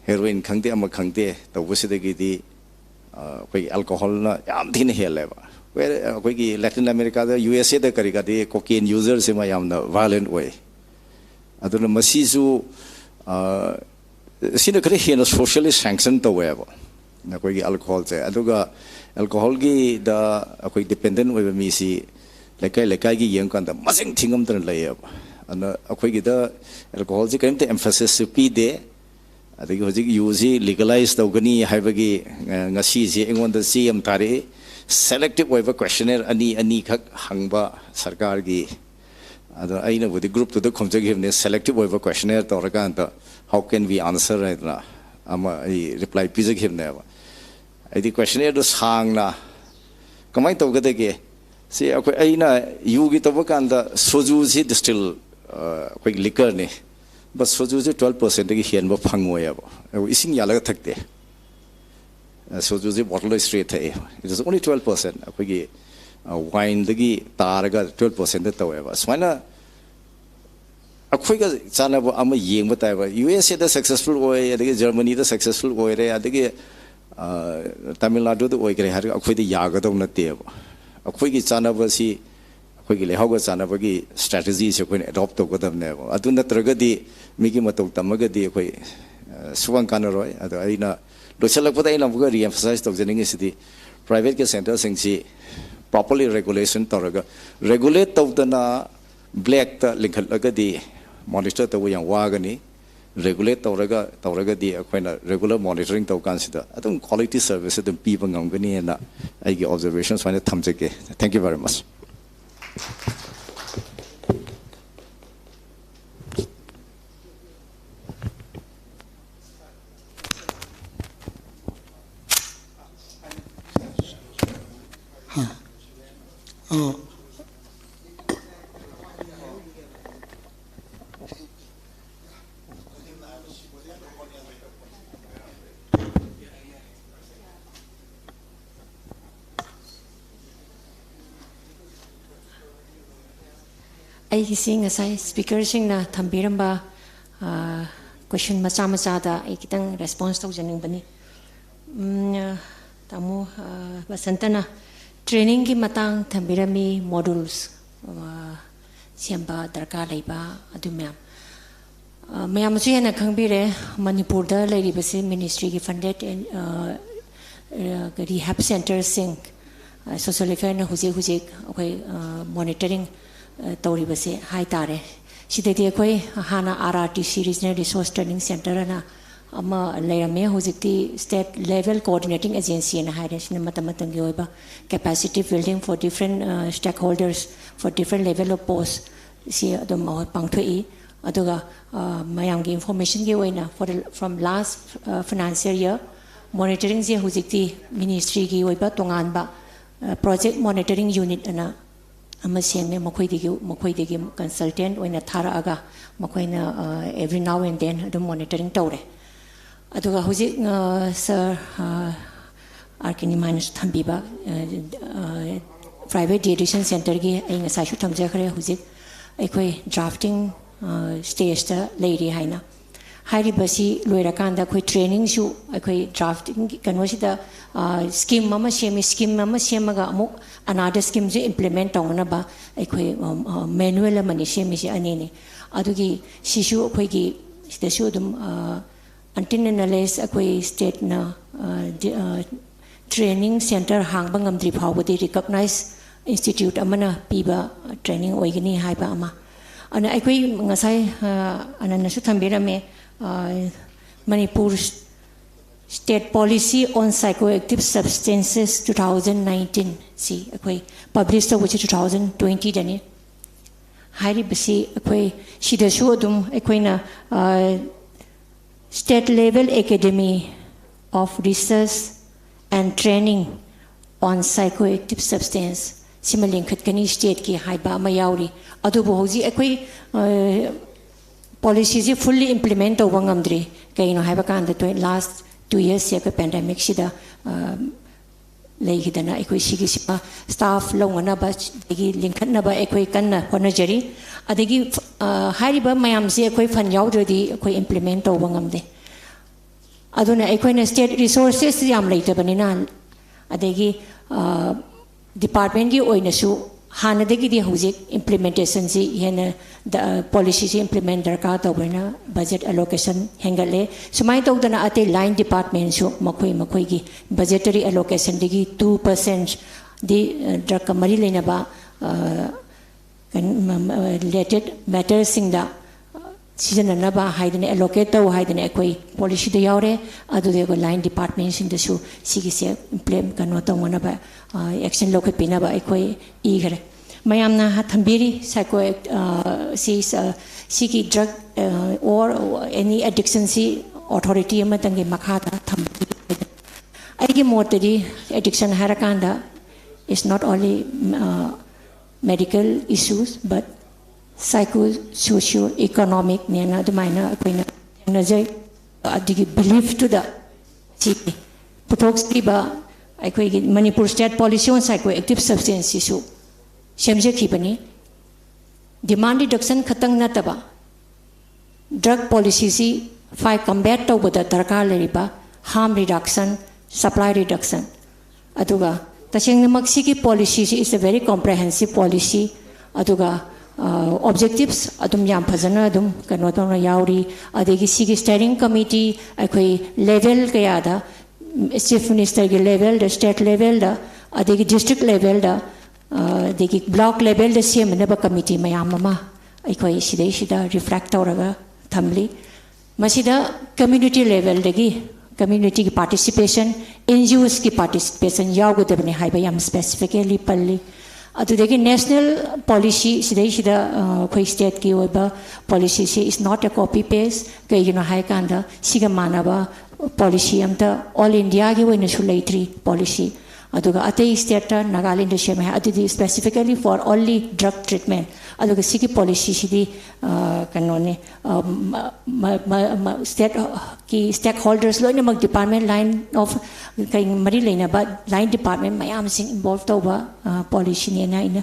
ꯍꯦꯔꯣꯏꯟ ꯈꯪꯗꯦ ꯑꯃ ꯈꯪꯗꯦ ꯇꯧꯕꯁꯤꯗꯒꯤꯗꯤ ꯑꯩꯈꯣꯏꯒꯤ ꯑꯦꯜꯀꯣꯍꯣꯜꯅ ꯌꯥꯝ ꯊꯤꯅ ꯍꯦꯜꯂꯦꯕ꯫ ꯑꯩꯈꯣꯏꯒꯤ ꯂꯦꯇꯤꯟ ꯑꯃꯦꯔꯤꯀꯥꯗ, ꯌꯨ ꯑꯦꯁ ꯑꯦꯗ ꯀꯔꯤ ꯀꯥꯗꯤ ꯀꯣꯀꯦꯟ ꯌꯨꯖꯔꯁꯤꯃ ꯌꯥꯝꯅ ꯚꯥꯏꯂꯦꯟ ꯑꯣꯏ꯫ ꯑꯗꯨꯅ ꯃꯁꯤꯁꯨ ꯁꯤꯅ ꯈꯔ ꯍꯦꯟꯅ ꯁꯣꯁꯤꯌꯦꯜꯂꯤ ꯁꯦꯡꯁꯟ ꯇꯧꯋꯦꯕ ꯑꯩꯈꯣꯏꯒꯤ ꯑꯦꯜꯀꯣꯍꯣꯜꯁꯦ꯫ ꯑꯗꯨꯒ ꯑꯦꯜꯀꯣꯍꯣꯜꯒꯤꯗ ꯑꯩꯈꯣꯏ ꯗꯤꯄꯦꯟꯗꯦꯟ ꯑꯣꯏꯕ ꯃꯤꯁꯤ ꯂꯩꯀꯥꯏ ꯂꯩꯀꯥꯏꯒꯤ ꯌꯦꯡꯀꯥꯟꯗ ꯃꯁꯤꯡ ꯊꯤꯉꯝꯗꯅ ꯂꯩꯌꯦꯕ꯫ ꯑꯗꯨꯅ ꯑꯩꯈꯣꯏꯒꯤꯗ ꯑꯦꯜꯀꯣꯍꯣꯜꯁꯦ ꯀꯔꯤꯝꯇ ꯑꯦꯝꯐꯦꯁꯤꯁꯁꯨ ꯄꯤꯗꯦ꯫ ꯑꯗꯒꯤ ꯍꯧꯖꯤꯛ ꯌꯨꯁꯤ ꯂꯤꯒꯂꯥꯏꯁ ꯇꯧꯒꯅꯤ ꯍꯥꯏꯕꯒꯤ ꯉꯁꯤꯁꯤ ꯑꯩꯉꯣꯟꯗ ꯆꯦ ꯑꯃ ꯊꯥꯔꯛꯏ꯫ ꯁꯦꯂꯦꯛꯇꯤꯞ ꯑꯣꯏꯕ ꯀ꯭ꯋꯦꯁꯆꯅꯦꯔ ꯑꯅꯤ ꯑꯅꯤꯈꯛ ꯍꯪꯕ ꯁꯔꯀꯥꯔꯒꯤ ꯑꯗꯣ ꯑꯩꯅꯕꯨꯗꯤ ꯒ꯭ꯔꯨꯞꯇꯨꯗ ꯈꯨꯝꯖꯈꯤꯕꯅꯦ, ꯁꯦꯂꯦꯛꯇꯤꯞ ꯑꯣꯏꯕ ꯀꯣꯏꯁꯟꯅꯤꯌꯔ ꯇꯧꯔꯀꯥꯟꯗ "How can we answer?" ꯍꯥꯏꯗꯅ ꯑꯃ ꯑꯩ ꯔꯤꯄ꯭ꯂꯥꯏ ꯄꯤꯖꯈꯤꯕꯅꯦꯕ꯫ ꯍꯥꯏꯗꯤ ꯀꯣꯏꯁꯟꯅꯤꯌꯔꯗꯣ ꯁꯥꯡꯅ ꯀꯃꯥꯏꯅ ꯇꯧꯒꯗꯒꯦ? ꯁꯤ ꯑꯩꯈꯣꯏ, ꯑꯩꯅ ꯌꯨꯒꯤ ꯇꯧꯕ ꯀꯥꯟꯗ ꯁꯣꯖꯨꯁꯤ ꯗꯤꯁꯇꯤꯜ, ꯑꯩꯈꯣꯏꯒꯤ ꯂꯤꯀꯔꯅꯤ, ꯕꯠ ꯁꯣꯖꯨꯁꯤ ꯇ꯭ꯋꯦꯜꯞ ꯄꯥꯔꯁꯦꯟꯗꯒꯤ ꯍꯦꯟꯕ ꯐꯪꯉꯣꯏꯕ꯫ ꯑꯗꯨꯒ ꯏꯁꯤꯡ ꯌꯥꯜꯂꯒ ꯊꯛꯇꯦ꯫ ꯁꯣꯖꯨꯁꯤ ꯕꯣꯇꯜꯗ ꯏꯁꯇ꯭ꯔꯦꯠ ꯊꯛꯑꯦ꯫ It is only twelve percent꯫ ꯑꯩꯈꯣꯏꯒꯤ ꯋꯥꯏꯟꯗꯒꯤ ꯇꯥꯔꯒ ꯇ꯭ꯋꯦꯜꯞ ꯄꯥꯔꯁꯦꯟꯗ ꯇꯧꯋꯦꯕ꯫ ꯁꯨꯃꯥꯏꯅ ꯑꯩꯈꯣꯏꯒ ꯆꯥꯟꯅꯕ ꯑꯃ ꯌꯦꯡꯕ ꯇꯥꯏꯕ꯫ ꯌꯨ ꯑꯦꯁ ꯑꯦꯗ ꯁꯛꯁꯦꯁꯐꯨꯜ ꯑꯣꯏ, ꯑꯗꯒꯤ ꯖꯔꯃꯅꯤꯗ ꯁꯛꯁꯦꯁꯐꯨꯜ ꯑꯣꯏꯔꯦ, ꯑꯗꯒꯤ ꯇꯥꯃꯤꯜ ꯅꯥꯗꯨꯗ ꯑꯣꯏꯈ꯭ꯔꯦ ꯍꯥꯏꯔꯒ ꯑꯩꯈꯣꯏꯗ ꯌꯥꯒꯗꯧ ꯅꯠꯇꯦꯕ꯫ ꯑꯩꯈꯣꯏꯒꯤ ꯆꯥꯟꯅꯕꯁꯤ, ꯑꯩꯈꯣꯏꯒꯤ ꯂꯩꯍꯥꯎꯒ ꯆꯥꯟꯅꯕꯒꯤ ꯁ꯭ꯇ꯭ꯔꯦꯇꯦꯖꯤꯁꯦ ꯑꯩꯈꯣꯏꯅ ꯑꯦꯗꯣꯞ ꯇꯧꯒꯗꯕꯅꯦꯕ꯫ ꯑꯗꯨ ꯅꯠꯇ꯭ꯔꯒꯗꯤ ꯃꯤꯒꯤ ꯃꯇꯧ ꯇꯝꯃꯒꯗꯤ ꯑꯩꯈꯣꯏ ꯁꯨꯡꯀꯥꯟ ꯀꯥꯟꯅꯔꯣꯏ꯫ ꯑꯗꯣ ꯑꯩꯅ ꯂꯣꯏꯁꯤꯜꯂꯛꯄꯗ ꯑꯩꯅ ꯑꯃꯨꯛꯀ ꯔꯤꯑꯦꯝꯐꯁꯥꯏꯖ ꯇꯧꯖꯅꯤꯡꯉꯤꯁꯤꯗꯤ, ꯄ꯭ꯔꯥꯏꯚꯦꯠꯀꯤ ꯁꯦꯟꯇꯔꯁꯤꯡꯁꯤ ꯄ꯭ꯔꯣꯄꯔꯂꯤ ꯔꯦꯒꯨꯂꯦꯁꯟ ꯇꯧꯔꯒ, ꯔꯦꯒꯨꯂꯦꯠ ꯇꯧꯗꯅ ꯕ꯭ꯂꯦꯛꯇ ꯂꯤꯡꯈꯠꯂꯒꯗꯤ ꯃꯣꯅꯤꯇꯔ ꯇꯧꯕ ꯌꯥꯝ ꯋꯥꯒꯅꯤ꯫ ꯔꯦꯒꯨꯂꯦꯠ ꯇꯧꯔꯒ, ꯇꯧꯔꯒꯗꯤ ꯑꯩꯈꯣꯏꯅ ꯔꯦꯒꯨꯂꯔ ꯃꯣꯅꯤꯇꯔꯤꯡ ꯇꯧ ꯀꯥꯟꯁꯤꯗ ꯑꯗꯨꯝ ꯀ꯭ꯋꯥꯂꯤꯇꯤ ꯁꯔꯚꯤꯁ ꯑꯗꯨꯝ ꯄꯤꯕ ꯉꯝꯒꯅꯤꯅ ꯑꯩꯒꯤ ꯑꯣꯕꯖꯔꯕꯦꯁꯟ ꯁꯨꯃꯥꯏꯅ ꯊꯝꯖꯒꯦ꯫ Thank you very much꯫ ꯑꯩꯒꯤꯁꯤ ꯉꯁꯥꯏ ꯁ꯭ꯄꯤꯀꯔꯁꯤꯡꯅ ꯊꯝꯕꯤꯔꯝꯕ ꯀꯣꯏꯁꯟ ꯃꯆꯥ ꯃꯆꯥꯗ ꯑꯩ ꯈꯤꯇꯪ ꯔꯦꯁꯄꯣꯟꯁ ꯇꯧꯖꯅꯤꯡꯕꯅꯤ꯫ ꯎꯝ, ꯇꯥꯃꯣ ꯕꯁꯟꯇꯅ ꯇ꯭ꯔꯦꯅꯤꯡꯒꯤ ꯃꯇꯥꯡ ꯊꯝꯕꯤꯔꯝꯃꯤ, ꯃꯣꯗꯨꯜꯁ ꯁꯦꯝꯕ ꯗꯔꯀꯥꯔ ꯂꯩꯕ ꯑꯗꯨ ꯃꯌꯥꯝ꯫ ꯃꯌꯥꯝꯅꯁꯨ ꯍꯦꯟꯅ ꯈꯪꯕꯤꯔꯦ, ꯃꯅꯤꯄꯨꯔꯗ ꯂꯩꯔꯤꯕꯁꯤ ꯃꯤꯅꯤꯁꯇ꯭ꯔꯤꯒꯤ ꯐꯟꯗꯦꯠ ꯔꯤꯍꯦꯕ ꯁꯦꯟꯇꯔꯁꯤꯡ, ꯁꯣꯁꯤꯌꯦꯜ ꯋꯦꯜꯐꯤꯌꯔꯅ ꯍꯧꯖꯤꯛ ꯍꯧꯖꯤꯛ ꯑꯩꯈꯣꯏ ꯃꯣꯅꯤꯇꯔꯤꯡ ꯇꯧꯔꯤꯕꯁꯦ ꯍꯥꯏ ꯇꯥꯔꯦ꯫ ꯁꯤꯗꯗꯤ ꯑꯩꯈꯣꯏ ꯍꯥꯟꯅ R R T C Regional Resource Training Center ꯑꯅ ꯑꯃ ꯂꯩꯔꯝꯃꯦ, ꯍꯧꯖꯤꯛꯇꯤ State Level Coordinating Agency ꯑꯅ ꯍꯥꯏꯔꯦ꯫ ꯁꯤꯅ ꯃꯇꯝ ꯃꯇꯝꯒꯤ ꯑꯣꯏꯕ capacity building for different stakeholders, for different level of post ꯁꯤ ꯑꯗꯨꯝ ꯃꯈꯣꯏ ꯄꯥꯡꯊꯣꯛꯏ꯫ ꯑꯗꯨꯒ ꯃꯌꯥꯝꯒꯤ informationꯒꯤ ꯑꯣꯏꯅ for the from last financial year monitoringꯁꯦ ꯍꯧꯖꯤꯛꯇꯤ ministryꯒꯤ ꯑꯣꯏꯕ ꯇꯣꯉꯥꯟꯕ project monitoring unit ꯑꯅ ꯑꯃ ꯁꯦꯝꯃꯦ꯫ ꯃꯈꯣꯏꯗꯒꯤ ꯃꯈꯣꯏꯗꯒꯤ consultant ꯑꯣꯏꯅ ꯊꯥꯔꯛꯑꯒ ꯃꯈꯣꯏꯅ every now and then ꯑꯗꯨꯝ monitoring ꯇꯧꯔꯦ꯫ ꯑꯗꯨꯒ ꯍꯧꯖꯤꯛ ꯁꯥꯔ ꯑꯥꯔ ꯀꯦ ꯅꯤꯃꯥꯏꯅꯁꯨ ꯊꯝꯕꯤꯕ private dietitian centreꯒꯤ ꯑꯩ ꯉꯁꯥꯏꯁꯨ ꯊꯝꯖꯈ꯭ꯔꯦ꯫ ꯍꯧꯖꯤꯛ ꯑꯩꯈꯣꯏ drafting stageꯇ ꯂꯩꯔꯤ ꯍꯥꯏꯅ꯫ ꯍꯥꯏꯔꯤꯕꯁꯤ ꯂꯣꯏꯔꯀꯥꯟꯗ ꯑꯩꯈꯣꯏ trainingꯁꯨ ꯑꯩꯈꯣꯏ drafting ꯀꯩꯅꯣꯁꯤꯗ scheme ꯑꯃ ꯁꯦꯝꯃꯤ꯫ Scheme ꯑꯃ ꯁꯦꯝꯃꯒ ꯑꯃꯨꯛ another schemeꯁꯨ implement ꯇꯧꯅꯅꯕ ꯑꯩꯈꯣꯏ manual ꯑꯃꯅꯤ ꯁꯦꯝꯃꯤꯁꯦ, ꯑꯅꯤꯅꯤ꯫ ꯑꯗꯨꯒꯤ ꯁꯤꯁꯨ ꯑꯩꯈꯣꯏꯒꯤ ꯁꯤꯗꯁꯨ ꯑꯗꯨꯝ until and unless ꯑꯩꯈꯣꯏ stateꯅ training centre ꯍꯥꯡꯕ ꯉꯝꯗ꯭ꯔꯤ ꯐꯥꯎꯕꯗꯤ recognised institute ꯑꯃꯅ ꯄꯤꯕ training ꯑꯣꯏꯒꯅꯤ ꯍꯥꯏꯕ ꯑꯃ꯫ ꯑꯗꯨꯅ ꯑꯩꯈꯣꯏ ꯉꯁꯥꯏ ꯑꯅꯟꯅꯁꯨ ꯊꯝꯕꯤꯔꯝꯃꯦ, Manipur State Policy on Psychoactive Substances two thousand nineteen ꯁꯤ ꯑꯩꯈꯣꯏ publish ꯇꯧꯕꯁꯤ two thousand twentyꯗꯅꯤ꯫ ꯍꯥꯏꯔꯤꯕꯁꯤ ꯑꯩꯈꯣꯏ ꯁꯤꯗꯁꯨ ꯑꯗꯨꯝ ꯑꯩꯈꯣꯏꯅ State Level Academy of Research and Training on Psychoactive Substance ꯁꯤꯃ ꯂꯤꯡꯈꯠꯀꯅꯤ stateꯀꯤ ꯍꯥꯏꯕ ꯑꯃ ꯌꯥꯎꯔꯤ꯫ ꯑꯗꯨꯕꯨ ꯍꯧꯖꯤꯛ ꯑꯩꯈꯣꯏ policyꯁꯤ fully implement ꯇꯧꯕ ꯉꯝꯗ꯭ꯔꯤ꯫ ꯀꯩꯅꯣ ꯍꯥꯏꯕ ꯀꯥꯟꯗ last two yearsꯁꯦ ꯑꯩꯈꯣꯏ pandemicꯁꯤꯗ ꯂꯩꯈꯤꯗꯅ ꯑꯩꯈꯣꯏ ꯁꯤꯒꯤꯁꯤꯃ staff ꯂꯧꯅꯅꯕ ꯑꯗꯒꯤ ꯂꯤꯡꯈꯠꯅꯕ ꯑꯩꯈꯣꯏ ꯀꯟꯅ ꯍꯣꯠꯅꯖꯔꯤ꯫ ꯑꯗꯒꯤ ꯍꯥꯏꯔꯤꯕ ꯃꯌꯥꯝꯁꯤ ꯑꯩꯈꯣꯏ fund ꯌꯥꯎꯗ꯭ꯔꯗꯤ ꯑꯩꯈꯣꯏ implement ꯇꯧꯕ ꯉꯝꯗꯦ꯫ ꯑꯗꯨꯅ ꯑꯩꯈꯣꯏꯅ state resources ꯌꯥꯝ ꯂꯩꯇꯕꯅꯤꯅ, ꯑꯗꯒꯤ departmentꯀꯤ ꯑꯣꯏꯅꯁꯨ ꯍꯥꯟꯅꯗꯒꯤꯗꯤ ꯍꯧꯖꯤꯛ implementationꯁꯤ ꯍꯦꯟꯅ policyꯁꯤ implement ꯗꯔꯀꯥꯔ ꯇꯧꯕꯅꯤꯅ budget allocation ꯍꯦꯟꯒꯠꯂꯦ꯫ ꯁꯨꯃꯥꯏꯅ ꯇꯧꯗꯅ ꯑꯇꯩ line departmentꯁꯨ ꯃꯈꯣꯏ ꯃꯈꯣꯏꯒꯤ budgetary allocationꯗꯒꯤ two percentꯗꯤ drugꯀ ꯃꯔꯤ ꯂꯩꯅꯕ related matterꯁꯤꯡꯗ ꯁꯤꯖꯤꯟꯅꯅꯕ ꯍꯥꯏꯗꯅ allocate ꯇꯧ ꯍꯥꯏꯗꯅ ꯑꯩꯈꯣꯏ policyꯗ ꯌꯥꯎꯔꯦ꯫ ꯑꯗꯨꯗꯤ ꯑꯩꯈꯣꯏ line departmentꯁꯤꯡꯗꯁꯨ ꯁꯤꯒꯤꯁꯦ implement ꯀꯩꯅꯣ ꯇꯧꯅꯅꯕ action ꯂꯧꯈꯠꯄꯤꯅꯕ ꯑꯩꯈꯣꯏ ꯏꯈ꯭ꯔꯦ꯫ ꯃꯌꯥꯝꯅ ꯊꯝꯕꯤꯔꯤ ꯁꯥꯏꯀꯣ ꯁꯤ ꯁꯤꯒꯤ drug or any addiction ꯁꯤ authority ꯑꯃꯇꯪꯒꯤ ꯃꯈꯥꯗ ꯊꯝꯕꯤꯔꯤ꯫ ꯑꯩꯒꯤ ꯃꯣꯠꯇꯗꯤ addiction ꯍꯥꯏꯔꯀꯥꯟꯗ it's not only medical issues but psycho socio economic ꯅꯦꯅ ꯑꯗꯨꯃꯥꯏꯅ ꯑꯩꯈꯣꯏꯅ ꯊꯦꯡꯅꯖꯩ꯫ ꯑꯗꯨꯒꯤ belief ꯇꯨꯗ ꯁꯤ ꯄꯨꯊꯣꯛꯆꯔꯤꯕ ꯑꯩꯈꯣꯏꯒꯤ Manipur State Policy on Psychoactive Substance ꯁꯤꯁꯨ ꯁꯦꯝꯖꯈꯤꯕꯅꯤ꯫ Demand reduction ꯈꯛꯇꯪ ꯅꯠꯇꯕ drug policy ꯁꯤ fight combat ꯇꯧꯕꯗ ꯗꯔꯀꯥꯔ ꯂꯩꯔꯤꯕ harm reduction, supply reduction, ꯑꯗꯨꯒ ꯇꯁꯦꯡꯅꯃꯛ ꯁꯤꯒꯤ policy ꯁꯤ is a very comprehensive policy꯫ ꯑꯗꯨꯒ objectives ꯑꯗꯨꯝ ꯌꯥꯝ ꯐꯖꯅ ꯑꯗꯨꯝ ꯀꯩꯅꯣ ꯇꯧꯅ ꯌꯥꯎꯔꯤ꯫ ꯑꯗꯒꯤ ꯁꯤꯒꯤ steering committee ꯑꯩꯈꯣꯏ level ꯀꯌꯥꯗ, chief minister ꯒꯤ level ꯗ, state level ꯗ, ꯑꯗꯒꯤ district level ꯗ, ꯑꯗꯒꯤ block level ꯗ ꯁꯦꯝꯅꯅꯕ committee ꯃꯌꯥꯝ ꯑꯃ ꯑꯩꯈꯣꯏ ꯁꯤꯗꯩꯁꯤꯗ reflect ꯇꯧꯔꯒ ꯊꯝꯂꯤ꯫ ꯃꯁꯤꯗ community level ꯗꯒꯤ community ꯒꯤ participation, N G Os ꯀꯤ participation ꯌꯥꯎꯒꯗꯕꯅꯤ ꯍꯥꯏꯕ ꯌꯥꯝ specifically ꯄꯜꯂꯤ꯫ ꯑꯗꯨꯗꯒꯤ national policy ꯁꯤꯗꯩꯁꯤꯗ ꯑꯩꯈꯣꯏ state ꯀꯤ ꯑꯣꯏꯕ policy ꯁꯤ is not a copy paste꯫ ꯀꯩꯒꯤꯅꯣ ꯍꯥꯏꯀꯥꯟꯗ ꯁꯤꯒ ꯃꯥꯟꯅꯕ policy ꯑꯝꯇ all India ꯒꯤ ꯑꯣꯏꯅꯁꯨ ꯂꯩꯇ꯭ꯔꯤ policy꯫ ꯑꯗꯨꯒ ꯑꯇꯩ state ꯇ ꯅꯥꯒꯥꯂꯦꯟꯗ ꯁꯦꯝꯃꯦ ꯍꯥꯏ, ꯑꯗꯨꯗꯤ specifically for only drug treatment꯫ ꯑꯗꯨꯒ ꯁꯤꯒꯤ policy ꯁꯤꯗꯤ ꯀꯩꯅꯣꯅꯤ, state ꯀꯤ stakeholders ꯂꯣꯏꯅꯃꯛ department line of ꯀꯩ ꯃꯔꯤ ꯂꯩꯅꯕ line department ꯃꯌꯥꯝꯁꯤꯡ involve ꯇꯧꯕ policy ꯅꯦꯅ ꯑꯩꯅ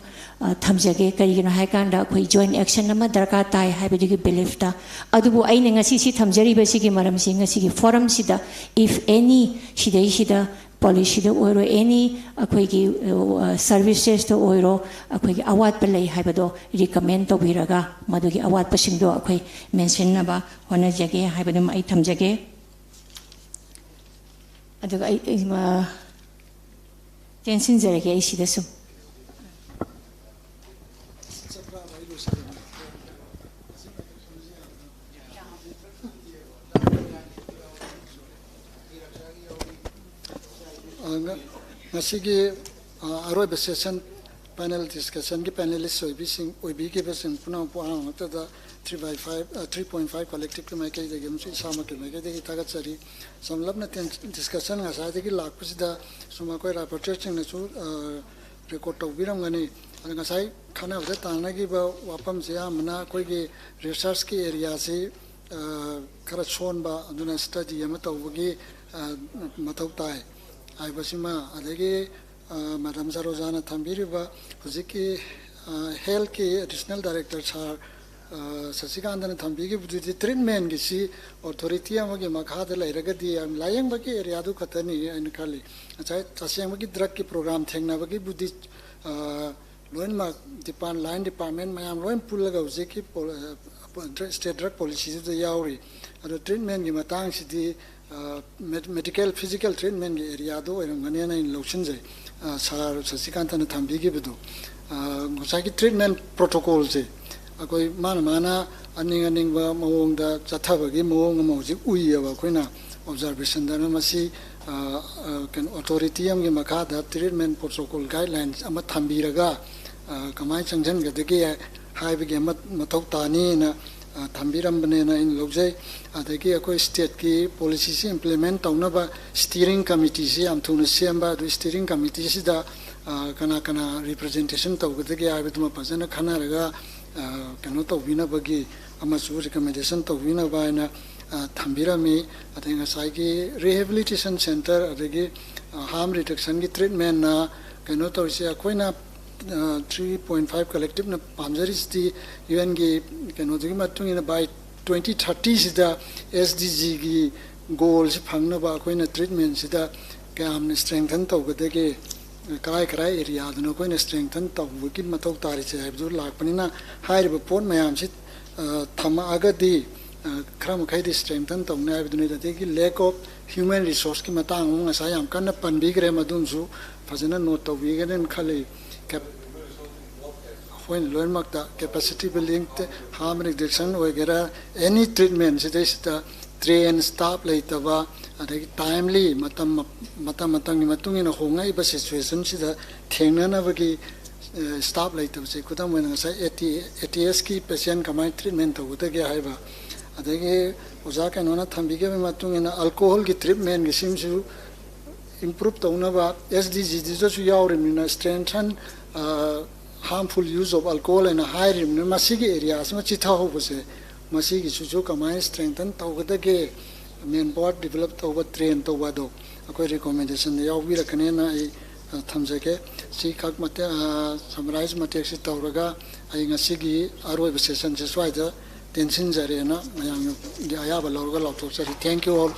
ꯊꯝꯖꯒꯦ꯫ ꯀꯔꯤꯒꯤꯅꯣ ꯍꯥꯏꯀꯥꯟꯗ ꯑꯩꯈꯣꯏ joint action ꯑꯃ ꯗꯔꯀꯥꯔ ꯇꯥꯏ ꯍꯥꯏꯕꯗꯨꯒꯤ belief ꯇ꯫ ꯑꯗꯨꯕꯨ ꯑꯩꯅ ꯉꯁꯤ ꯁꯤ ꯊꯝꯖꯔꯤꯕꯁꯤꯒꯤ ꯃꯔꯝꯁꯤ, ꯉꯁꯤꯒꯤ forum ꯁꯤꯗ if any ꯁꯤꯗꯩꯁꯤꯗ policy ꯗ ꯑꯣꯏꯔꯣ, any ꯑꯩꯈꯣꯏꯒꯤ services ꯇ ꯑꯣꯏꯔꯣ, ꯑꯩꯈꯣꯏꯒꯤ ꯑꯋꯥꯠꯄ ꯂꯩ ꯍꯥꯏꯕꯗꯣ recommend ꯇꯧꯕꯤꯔꯒ ꯃꯗꯨꯒꯤ ꯑꯋꯥꯠꯄꯁꯤꯡꯗꯣ ꯑꯩꯈꯣꯏ mention ꯅꯕ ꯍꯣꯠꯅꯖꯒꯦ ꯍꯥꯏꯕꯗꯨꯃ ꯑꯩ ꯊꯝꯖꯒꯦ꯫ ꯑꯗꯨꯒ ꯑꯩ ꯇꯦꯟꯁꯤꯟꯖꯔꯒꯦ ꯑꯩ ꯁꯤꯗ ꯁꯨꯝ꯫ ꯉꯁꯤꯒꯤ ꯑꯔꯣꯏꯕ session ꯄꯦꯅꯦꯜ ꯗꯤꯁꯀꯁꯟꯒꯤ ꯄꯦꯅꯦꯂꯤꯁ ꯑꯣꯏꯕꯤꯁꯤꯡ ꯑꯣꯏꯕꯤꯈꯤꯕꯁꯤꯡ ꯄꯨꯝꯅꯃꯛꯄꯨ ꯑꯍꯥꯟꯕꯃꯛꯇꯗ three by five three point five ꯀꯂꯦꯛꯇꯤꯚꯀꯤ ꯃꯥꯏꯀꯩꯗꯒꯤ ꯑꯃꯁꯨꯡ ꯏꯁꯥꯃꯛꯀꯤ ꯃꯥꯏꯀꯩꯗꯒꯤ ꯊꯥꯒꯠꯆꯔꯤ꯫ ꯁꯝꯂꯞꯅ ꯗꯤꯁꯀꯁꯟ ꯉꯁꯥꯏꯗꯒꯤ ꯂꯥꯛꯄꯁꯤꯗ ꯁꯨꯝ ꯑꯩꯈꯣꯏ ꯔꯥꯏꯄꯣꯔꯇꯔꯁꯤꯡꯅꯁꯨ ꯔꯦꯀꯣꯔꯠ ꯇꯧꯕꯤꯔꯝꯒꯅꯤ꯫ ꯑꯗ ꯉꯁꯥꯏ ꯈꯟꯅꯕꯗ ꯇꯥꯟꯅꯈꯤꯕ ꯋꯥꯐꯝꯁꯦ ꯑꯌꯥꯝꯕꯅ ꯑꯩꯈꯣꯏꯒꯤ ꯔꯤꯁꯔꯁꯀꯤ ꯑꯦꯔꯤꯌꯥꯁꯤ ꯈꯔ ꯁꯣꯟꯕ, ꯑꯗꯨꯅ ꯁ꯭ꯇꯗꯤ ꯑꯃ ꯇꯧꯕꯒꯤ ꯃꯊꯧ ꯇꯥꯏ ꯍꯥꯏꯕꯁꯤꯃ, ꯑꯗꯒꯤ ꯃꯦꯗꯥꯝ ꯁꯔꯣꯖꯥꯅ ꯊꯝꯕꯤꯔꯤꯕ ꯍꯧꯖꯤꯛꯀꯤ ꯍꯦꯜꯠꯀꯤ ꯑꯦꯗꯤꯁꯅꯦꯜ ꯗꯥꯏꯔꯦꯛꯇꯔ ꯁꯥꯔ ꯁꯁꯤꯀꯥꯟꯇꯅ ꯊꯝꯕꯤꯈꯤꯕꯗꯨꯗꯤ ꯇ꯭ꯔꯤꯠꯃꯦꯟꯒꯤꯁꯤ ꯑꯣꯊꯣꯔꯤꯇꯤ ꯑꯃꯒꯤ ꯃꯈꯥꯗ ꯂꯩꯔꯒꯗꯤ ꯌꯥꯝ ꯂꯥꯏꯌꯦꯡꯕꯒꯤ ꯑꯦꯔꯤꯌꯥꯗꯨ ꯈꯛꯇꯅꯤ ꯑꯩꯅ ꯈꯜꯂꯤ꯫ ꯉꯁꯥꯏ ꯇꯁꯦꯡꯕꯒꯤ ꯗ꯭ꯔꯛꯀꯤ ꯄ꯭ꯔꯣꯒ꯭ꯔꯥꯝ ꯊꯦꯡꯅꯕꯒꯤꯕꯨꯗꯤ ꯂꯣꯏꯅꯃꯛ ꯗꯤꯄꯥꯔꯠ ꯂꯥꯏꯟ ꯗꯤꯄꯥꯔꯠꯃꯦꯟ ꯃꯌꯥꯝ ꯂꯣꯏ ꯄꯨꯜꯂꯒ ꯍꯧꯖꯤꯛꯀꯤ ꯁ꯭ꯇꯦꯠ ꯗ꯭ꯔꯛ ꯄꯣꯂꯤꯁꯤꯗꯨꯗ ꯌꯥꯎꯔꯤ꯫ ꯑꯗꯣ ꯇ꯭ꯔꯤꯠꯃꯦꯟꯒꯤ ꯃꯇꯥꯡꯁꯤꯗꯤ ꯃꯦꯗꯤꯀꯦꯜ ꯐꯤꯖꯤꯀꯦꯜ ꯇ꯭ꯔꯤꯠꯃꯦꯟꯒꯤ ꯑꯦꯔꯤꯌꯥꯗꯣ ꯑꯣꯏꯔꯝꯒꯅꯦꯅ ꯑꯩꯅ ꯂꯧꯁꯤꯟꯖꯩ꯫ ꯁꯥꯔ ꯁꯁꯤꯀꯥꯟꯇꯅ ꯊꯝꯕꯤꯈꯤꯕꯗꯣ, ꯉꯁꯥꯏꯒꯤ ꯇ꯭ꯔꯤꯠꯃꯦꯟ ꯄ꯭ꯔꯣꯇꯣꯀꯣꯜꯁꯦ ꯑꯩꯈꯣꯏ ꯃꯥꯅ ꯃꯥꯅ ꯑꯅꯤꯡ ꯑꯅꯤꯡꯕ ꯃꯑꯣꯡꯗ ꯆꯠꯊꯕꯒꯤ ꯃꯑꯣꯡ ꯑꯃ ꯍꯧꯖꯤꯛ ꯎꯏꯌꯦꯕ ꯑꯩꯈꯣꯏꯅ ꯑꯣꯕꯖꯥꯔꯕꯦꯁꯟꯗꯅ꯫ ꯃꯁꯤ ꯀꯩꯅꯣ ꯑꯣꯊꯣꯔꯤꯇꯤ ꯑꯃꯒꯤ ꯃꯈꯥꯗ ꯇ꯭ꯔꯤꯠꯃꯦꯟ ꯄ꯭ꯔꯣꯇꯣꯀꯣꯜ ꯒꯥꯏꯗꯂꯥꯏꯟꯁ ꯑꯃ ꯊꯝꯕꯤꯔꯒ ꯀꯃꯥꯏꯅ ꯆꯪꯁꯤꯟꯒꯗꯒꯦ ꯍꯥꯏꯕꯒꯤ ꯑꯃ ꯃꯊꯧ ꯇꯥꯅꯤꯅ ꯊꯝꯕꯤꯔꯝꯕꯅꯦꯅ ꯑꯩꯅ ꯂꯧꯖꯩ꯫ ꯑꯗꯒꯤ ꯑꯩꯈꯣꯏ ꯁ꯭ꯇꯦꯠꯀꯤ ꯄꯣꯂꯤꯁꯤꯁꯤ ꯏꯝꯄ꯭ꯂꯤꯃꯦꯟ ꯇꯧꯅꯕ ꯁ꯭ꯇꯤꯌꯔꯤꯡ ꯀꯃꯤꯇꯤꯁꯤ ꯌꯥꯝ ꯊꯨꯅ ꯁꯦꯝꯕ, ꯑꯗꯨ ꯁ꯭ꯇꯤꯌꯔꯤꯡ ꯀꯃꯤꯇꯤꯁꯤꯗ ꯀꯅꯥ ꯀꯅꯥ ꯔꯤꯄ꯭ꯔꯖꯦꯟꯇꯦꯁꯟ ꯇꯧꯒꯗꯒꯦ ꯍꯥꯏꯕꯗꯨꯃ ꯐꯖꯅ ꯈꯟꯅꯔꯒ ꯀꯩꯅꯣ ꯇꯧꯕꯤꯅꯕꯒꯤ ꯑꯃꯁꯨ ꯔꯤꯀꯃꯦꯟꯗꯦꯁꯟ ꯇꯧꯕꯤꯅꯕ ꯍꯥꯏꯅ ꯊꯝꯕꯤꯔꯝꯃꯤ꯫ ꯑꯗꯩ ꯉꯁꯥꯏꯒꯤ ꯔꯤꯍꯦꯕꯤꯂꯤꯇꯦꯁꯟ ꯁꯦꯟꯇꯔ, ꯑꯗꯒꯤ ꯍꯥꯔꯝ ꯔꯤꯗꯛꯁꯟꯒꯤ ꯇ꯭ꯔꯤꯠꯃꯦꯟꯅ ꯀꯩꯅꯣ ꯇꯧꯔꯤꯁꯦ, ꯑꯩꯈꯣꯏꯅ ꯊ꯭ꯔꯤ ꯄꯣꯏꯟ ꯐꯥꯏꯚ ꯀꯂꯦꯛꯇꯤꯞꯅ ꯄꯥꯝꯖꯔꯤꯁꯤꯗꯤ ꯌꯨ ꯑꯦꯟꯒꯤ ꯀꯩꯅꯣꯗꯨꯒꯤ ꯃꯇꯨꯡ ꯏꯟꯅ ꯕꯥꯏ ꯇ꯭ꯋꯦꯟꯇꯤ ꯊꯥꯔꯇꯤꯁꯤꯗ ꯑꯦꯁ ꯗꯤ ꯖꯤꯒꯤ ꯒꯣꯜꯁꯤ ꯐꯪꯅꯕ ꯑꯩꯈꯣꯏꯅ ꯇ꯭ꯔꯤꯠꯃꯦꯟꯁꯤꯗ ꯀꯌꯥꯝꯅ ꯏꯁꯇ꯭ꯔꯦꯡꯊꯟ ꯇꯧꯒꯗꯒꯦ, ꯀꯔꯥꯏ ꯀꯔꯥꯏ ꯑꯦꯔꯤꯌꯥꯗꯅꯣ ꯑꯩꯈꯣꯏꯅ ꯏꯁꯇ꯭ꯔꯦꯡꯊꯟ ꯇꯧꯕꯒꯤ ꯃꯊꯧ ꯇꯥꯔꯤꯁꯦ ꯍꯥꯏꯕꯗꯨ ꯂꯥꯛꯄꯅꯤꯅ, ꯍꯥꯏꯔꯤꯕ ꯄꯣꯠ ꯃꯌꯥꯝꯁꯤ ꯊꯝꯃꯛꯑꯒꯗꯤ ꯈꯔ ꯃꯈꯩꯗꯤ ꯏꯁꯇ꯭ꯔꯦꯡꯊꯟ ꯇꯧꯅꯤ ꯍꯥꯏꯕꯗꯨꯅꯤ꯫ ꯑꯗꯒꯤ ꯂꯦꯛ ꯑꯣꯐ ꯍ꯭ꯌꯨꯃꯦꯟ ꯔꯤꯁꯣꯔꯁꯀꯤ ꯃꯇꯥꯡ ꯑꯃ ꯉꯁꯥꯏ ꯌꯥꯝ ꯀꯟꯅ ꯄꯟꯕꯤꯈ꯭ꯔꯦ, ꯃꯗꯨꯝꯁꯨ ꯐꯖꯅ ꯅꯣꯠ ꯇꯧꯕꯤꯒꯅꯤꯅ ꯈꯜꯂꯤ꯫ ꯑꯩꯈꯣꯏꯅ ꯂꯣꯏꯅꯃꯛꯇ ꯀꯦꯄꯥꯁꯤꯇꯤ ꯕꯤꯜꯗꯤꯡ, ꯍꯥꯔꯝ ꯔꯤꯗꯛꯁꯟ ꯑꯣꯏꯒꯦꯔꯥ, ꯑꯦꯅꯤ ꯇ꯭ꯔꯤꯠꯃꯦꯟ ꯁꯤꯗꯩꯁꯤꯗ ꯇ꯭ꯔꯦꯟ ꯁ꯭ꯇꯥꯐ ꯂꯩꯇꯕ, ꯑꯗꯒꯤ ꯇꯥꯏꯝꯂꯤ ꯃꯇꯝ ꯃꯇꯝ ꯃꯇꯝꯒꯤ ꯃꯇꯨꯡ ꯏꯟꯅ ꯍꯣꯡꯉꯛꯏꯕ ꯁꯤꯆꯨꯋꯦꯁꯟꯁꯤꯗ ꯊꯦꯡꯅꯅꯕꯒꯤ ꯁ꯭ꯇꯥꯐ ꯂꯩꯇꯕꯁꯦ꯫ ꯈꯨꯗꯝ ꯑꯣꯏꯅ ꯉꯁꯥꯏ ꯑꯦ ꯇꯤ ꯑꯦꯁꯀꯤ ꯄꯦꯁꯦꯟ ꯀꯃꯥꯏꯅ ꯇ꯭ꯔꯤꯠꯃꯦꯟ ꯇꯧꯒꯗꯒꯦ ꯍꯥꯏꯕ, ꯑꯗꯒꯤ ꯑꯣꯖꯥ ꯀꯩꯅꯣꯅ ꯊꯝꯕꯤꯈꯤꯕꯒꯤ ꯃꯇꯨꯡ ꯏꯟꯅ ꯑꯜꯀꯣꯍꯣꯜꯒꯤ ꯇ꯭ꯔꯤꯠꯃꯦꯟꯒꯤ ꯁꯤꯝꯁꯨ ꯏꯝꯄ꯭ꯔꯨꯞ ꯇꯧꯅꯕ S D ꯖꯤꯗꯨꯗꯁꯨ ꯌꯥꯎꯔꯤꯕꯅꯤꯅ, strengthen harmful use of alcohol ꯍꯥꯏꯅ ꯍꯥꯏꯔꯤꯕꯅꯤꯅ, ꯃꯁꯤꯒꯤ ꯑꯦꯔꯤꯌꯥꯁꯤꯃ ꯆꯤꯊꯍꯧꯕꯁꯦ, ꯃꯁꯤꯒꯤꯁꯤꯁꯨ ꯀꯃꯥꯏꯅ strengthen ꯇꯧꯒꯗꯒꯦ, ꯃꯦꯟ ꯄꯥꯋꯔ ꯗꯤꯕꯂꯞ ꯇꯧꯕ, ꯇ꯭ꯔꯦꯟ ꯇꯧꯕ ꯑꯗꯣ ꯑꯩꯈꯣꯏ ꯔꯤꯀꯣꯃꯦꯟꯗꯦꯁꯟꯗ ꯌꯥꯎꯕꯤꯔꯛꯀꯅꯦꯅ ꯑꯩ, ꯑ, ꯊꯝꯖꯒꯦ꯫ ꯁꯤꯈꯛ ꯃꯇꯦꯛ, ꯑ, ꯁꯃꯔꯥꯏꯖ ꯃꯇꯦꯛꯁꯤ ꯇꯧꯔꯒ ꯑꯩ ꯉꯁꯤꯒꯤ ꯑꯔꯣꯏꯕ ꯁꯦꯁꯟꯁꯦ ꯁ꯭ꯋꯥꯏꯗ ꯇꯦꯟꯁꯤꯟꯖꯔꯦꯅ ꯃꯌꯥꯝꯒꯤ ꯑꯌꯥꯕ ꯂꯧꯔꯒ ꯂꯥꯎꯊꯣꯛꯆꯔꯤ꯫ Thank you all.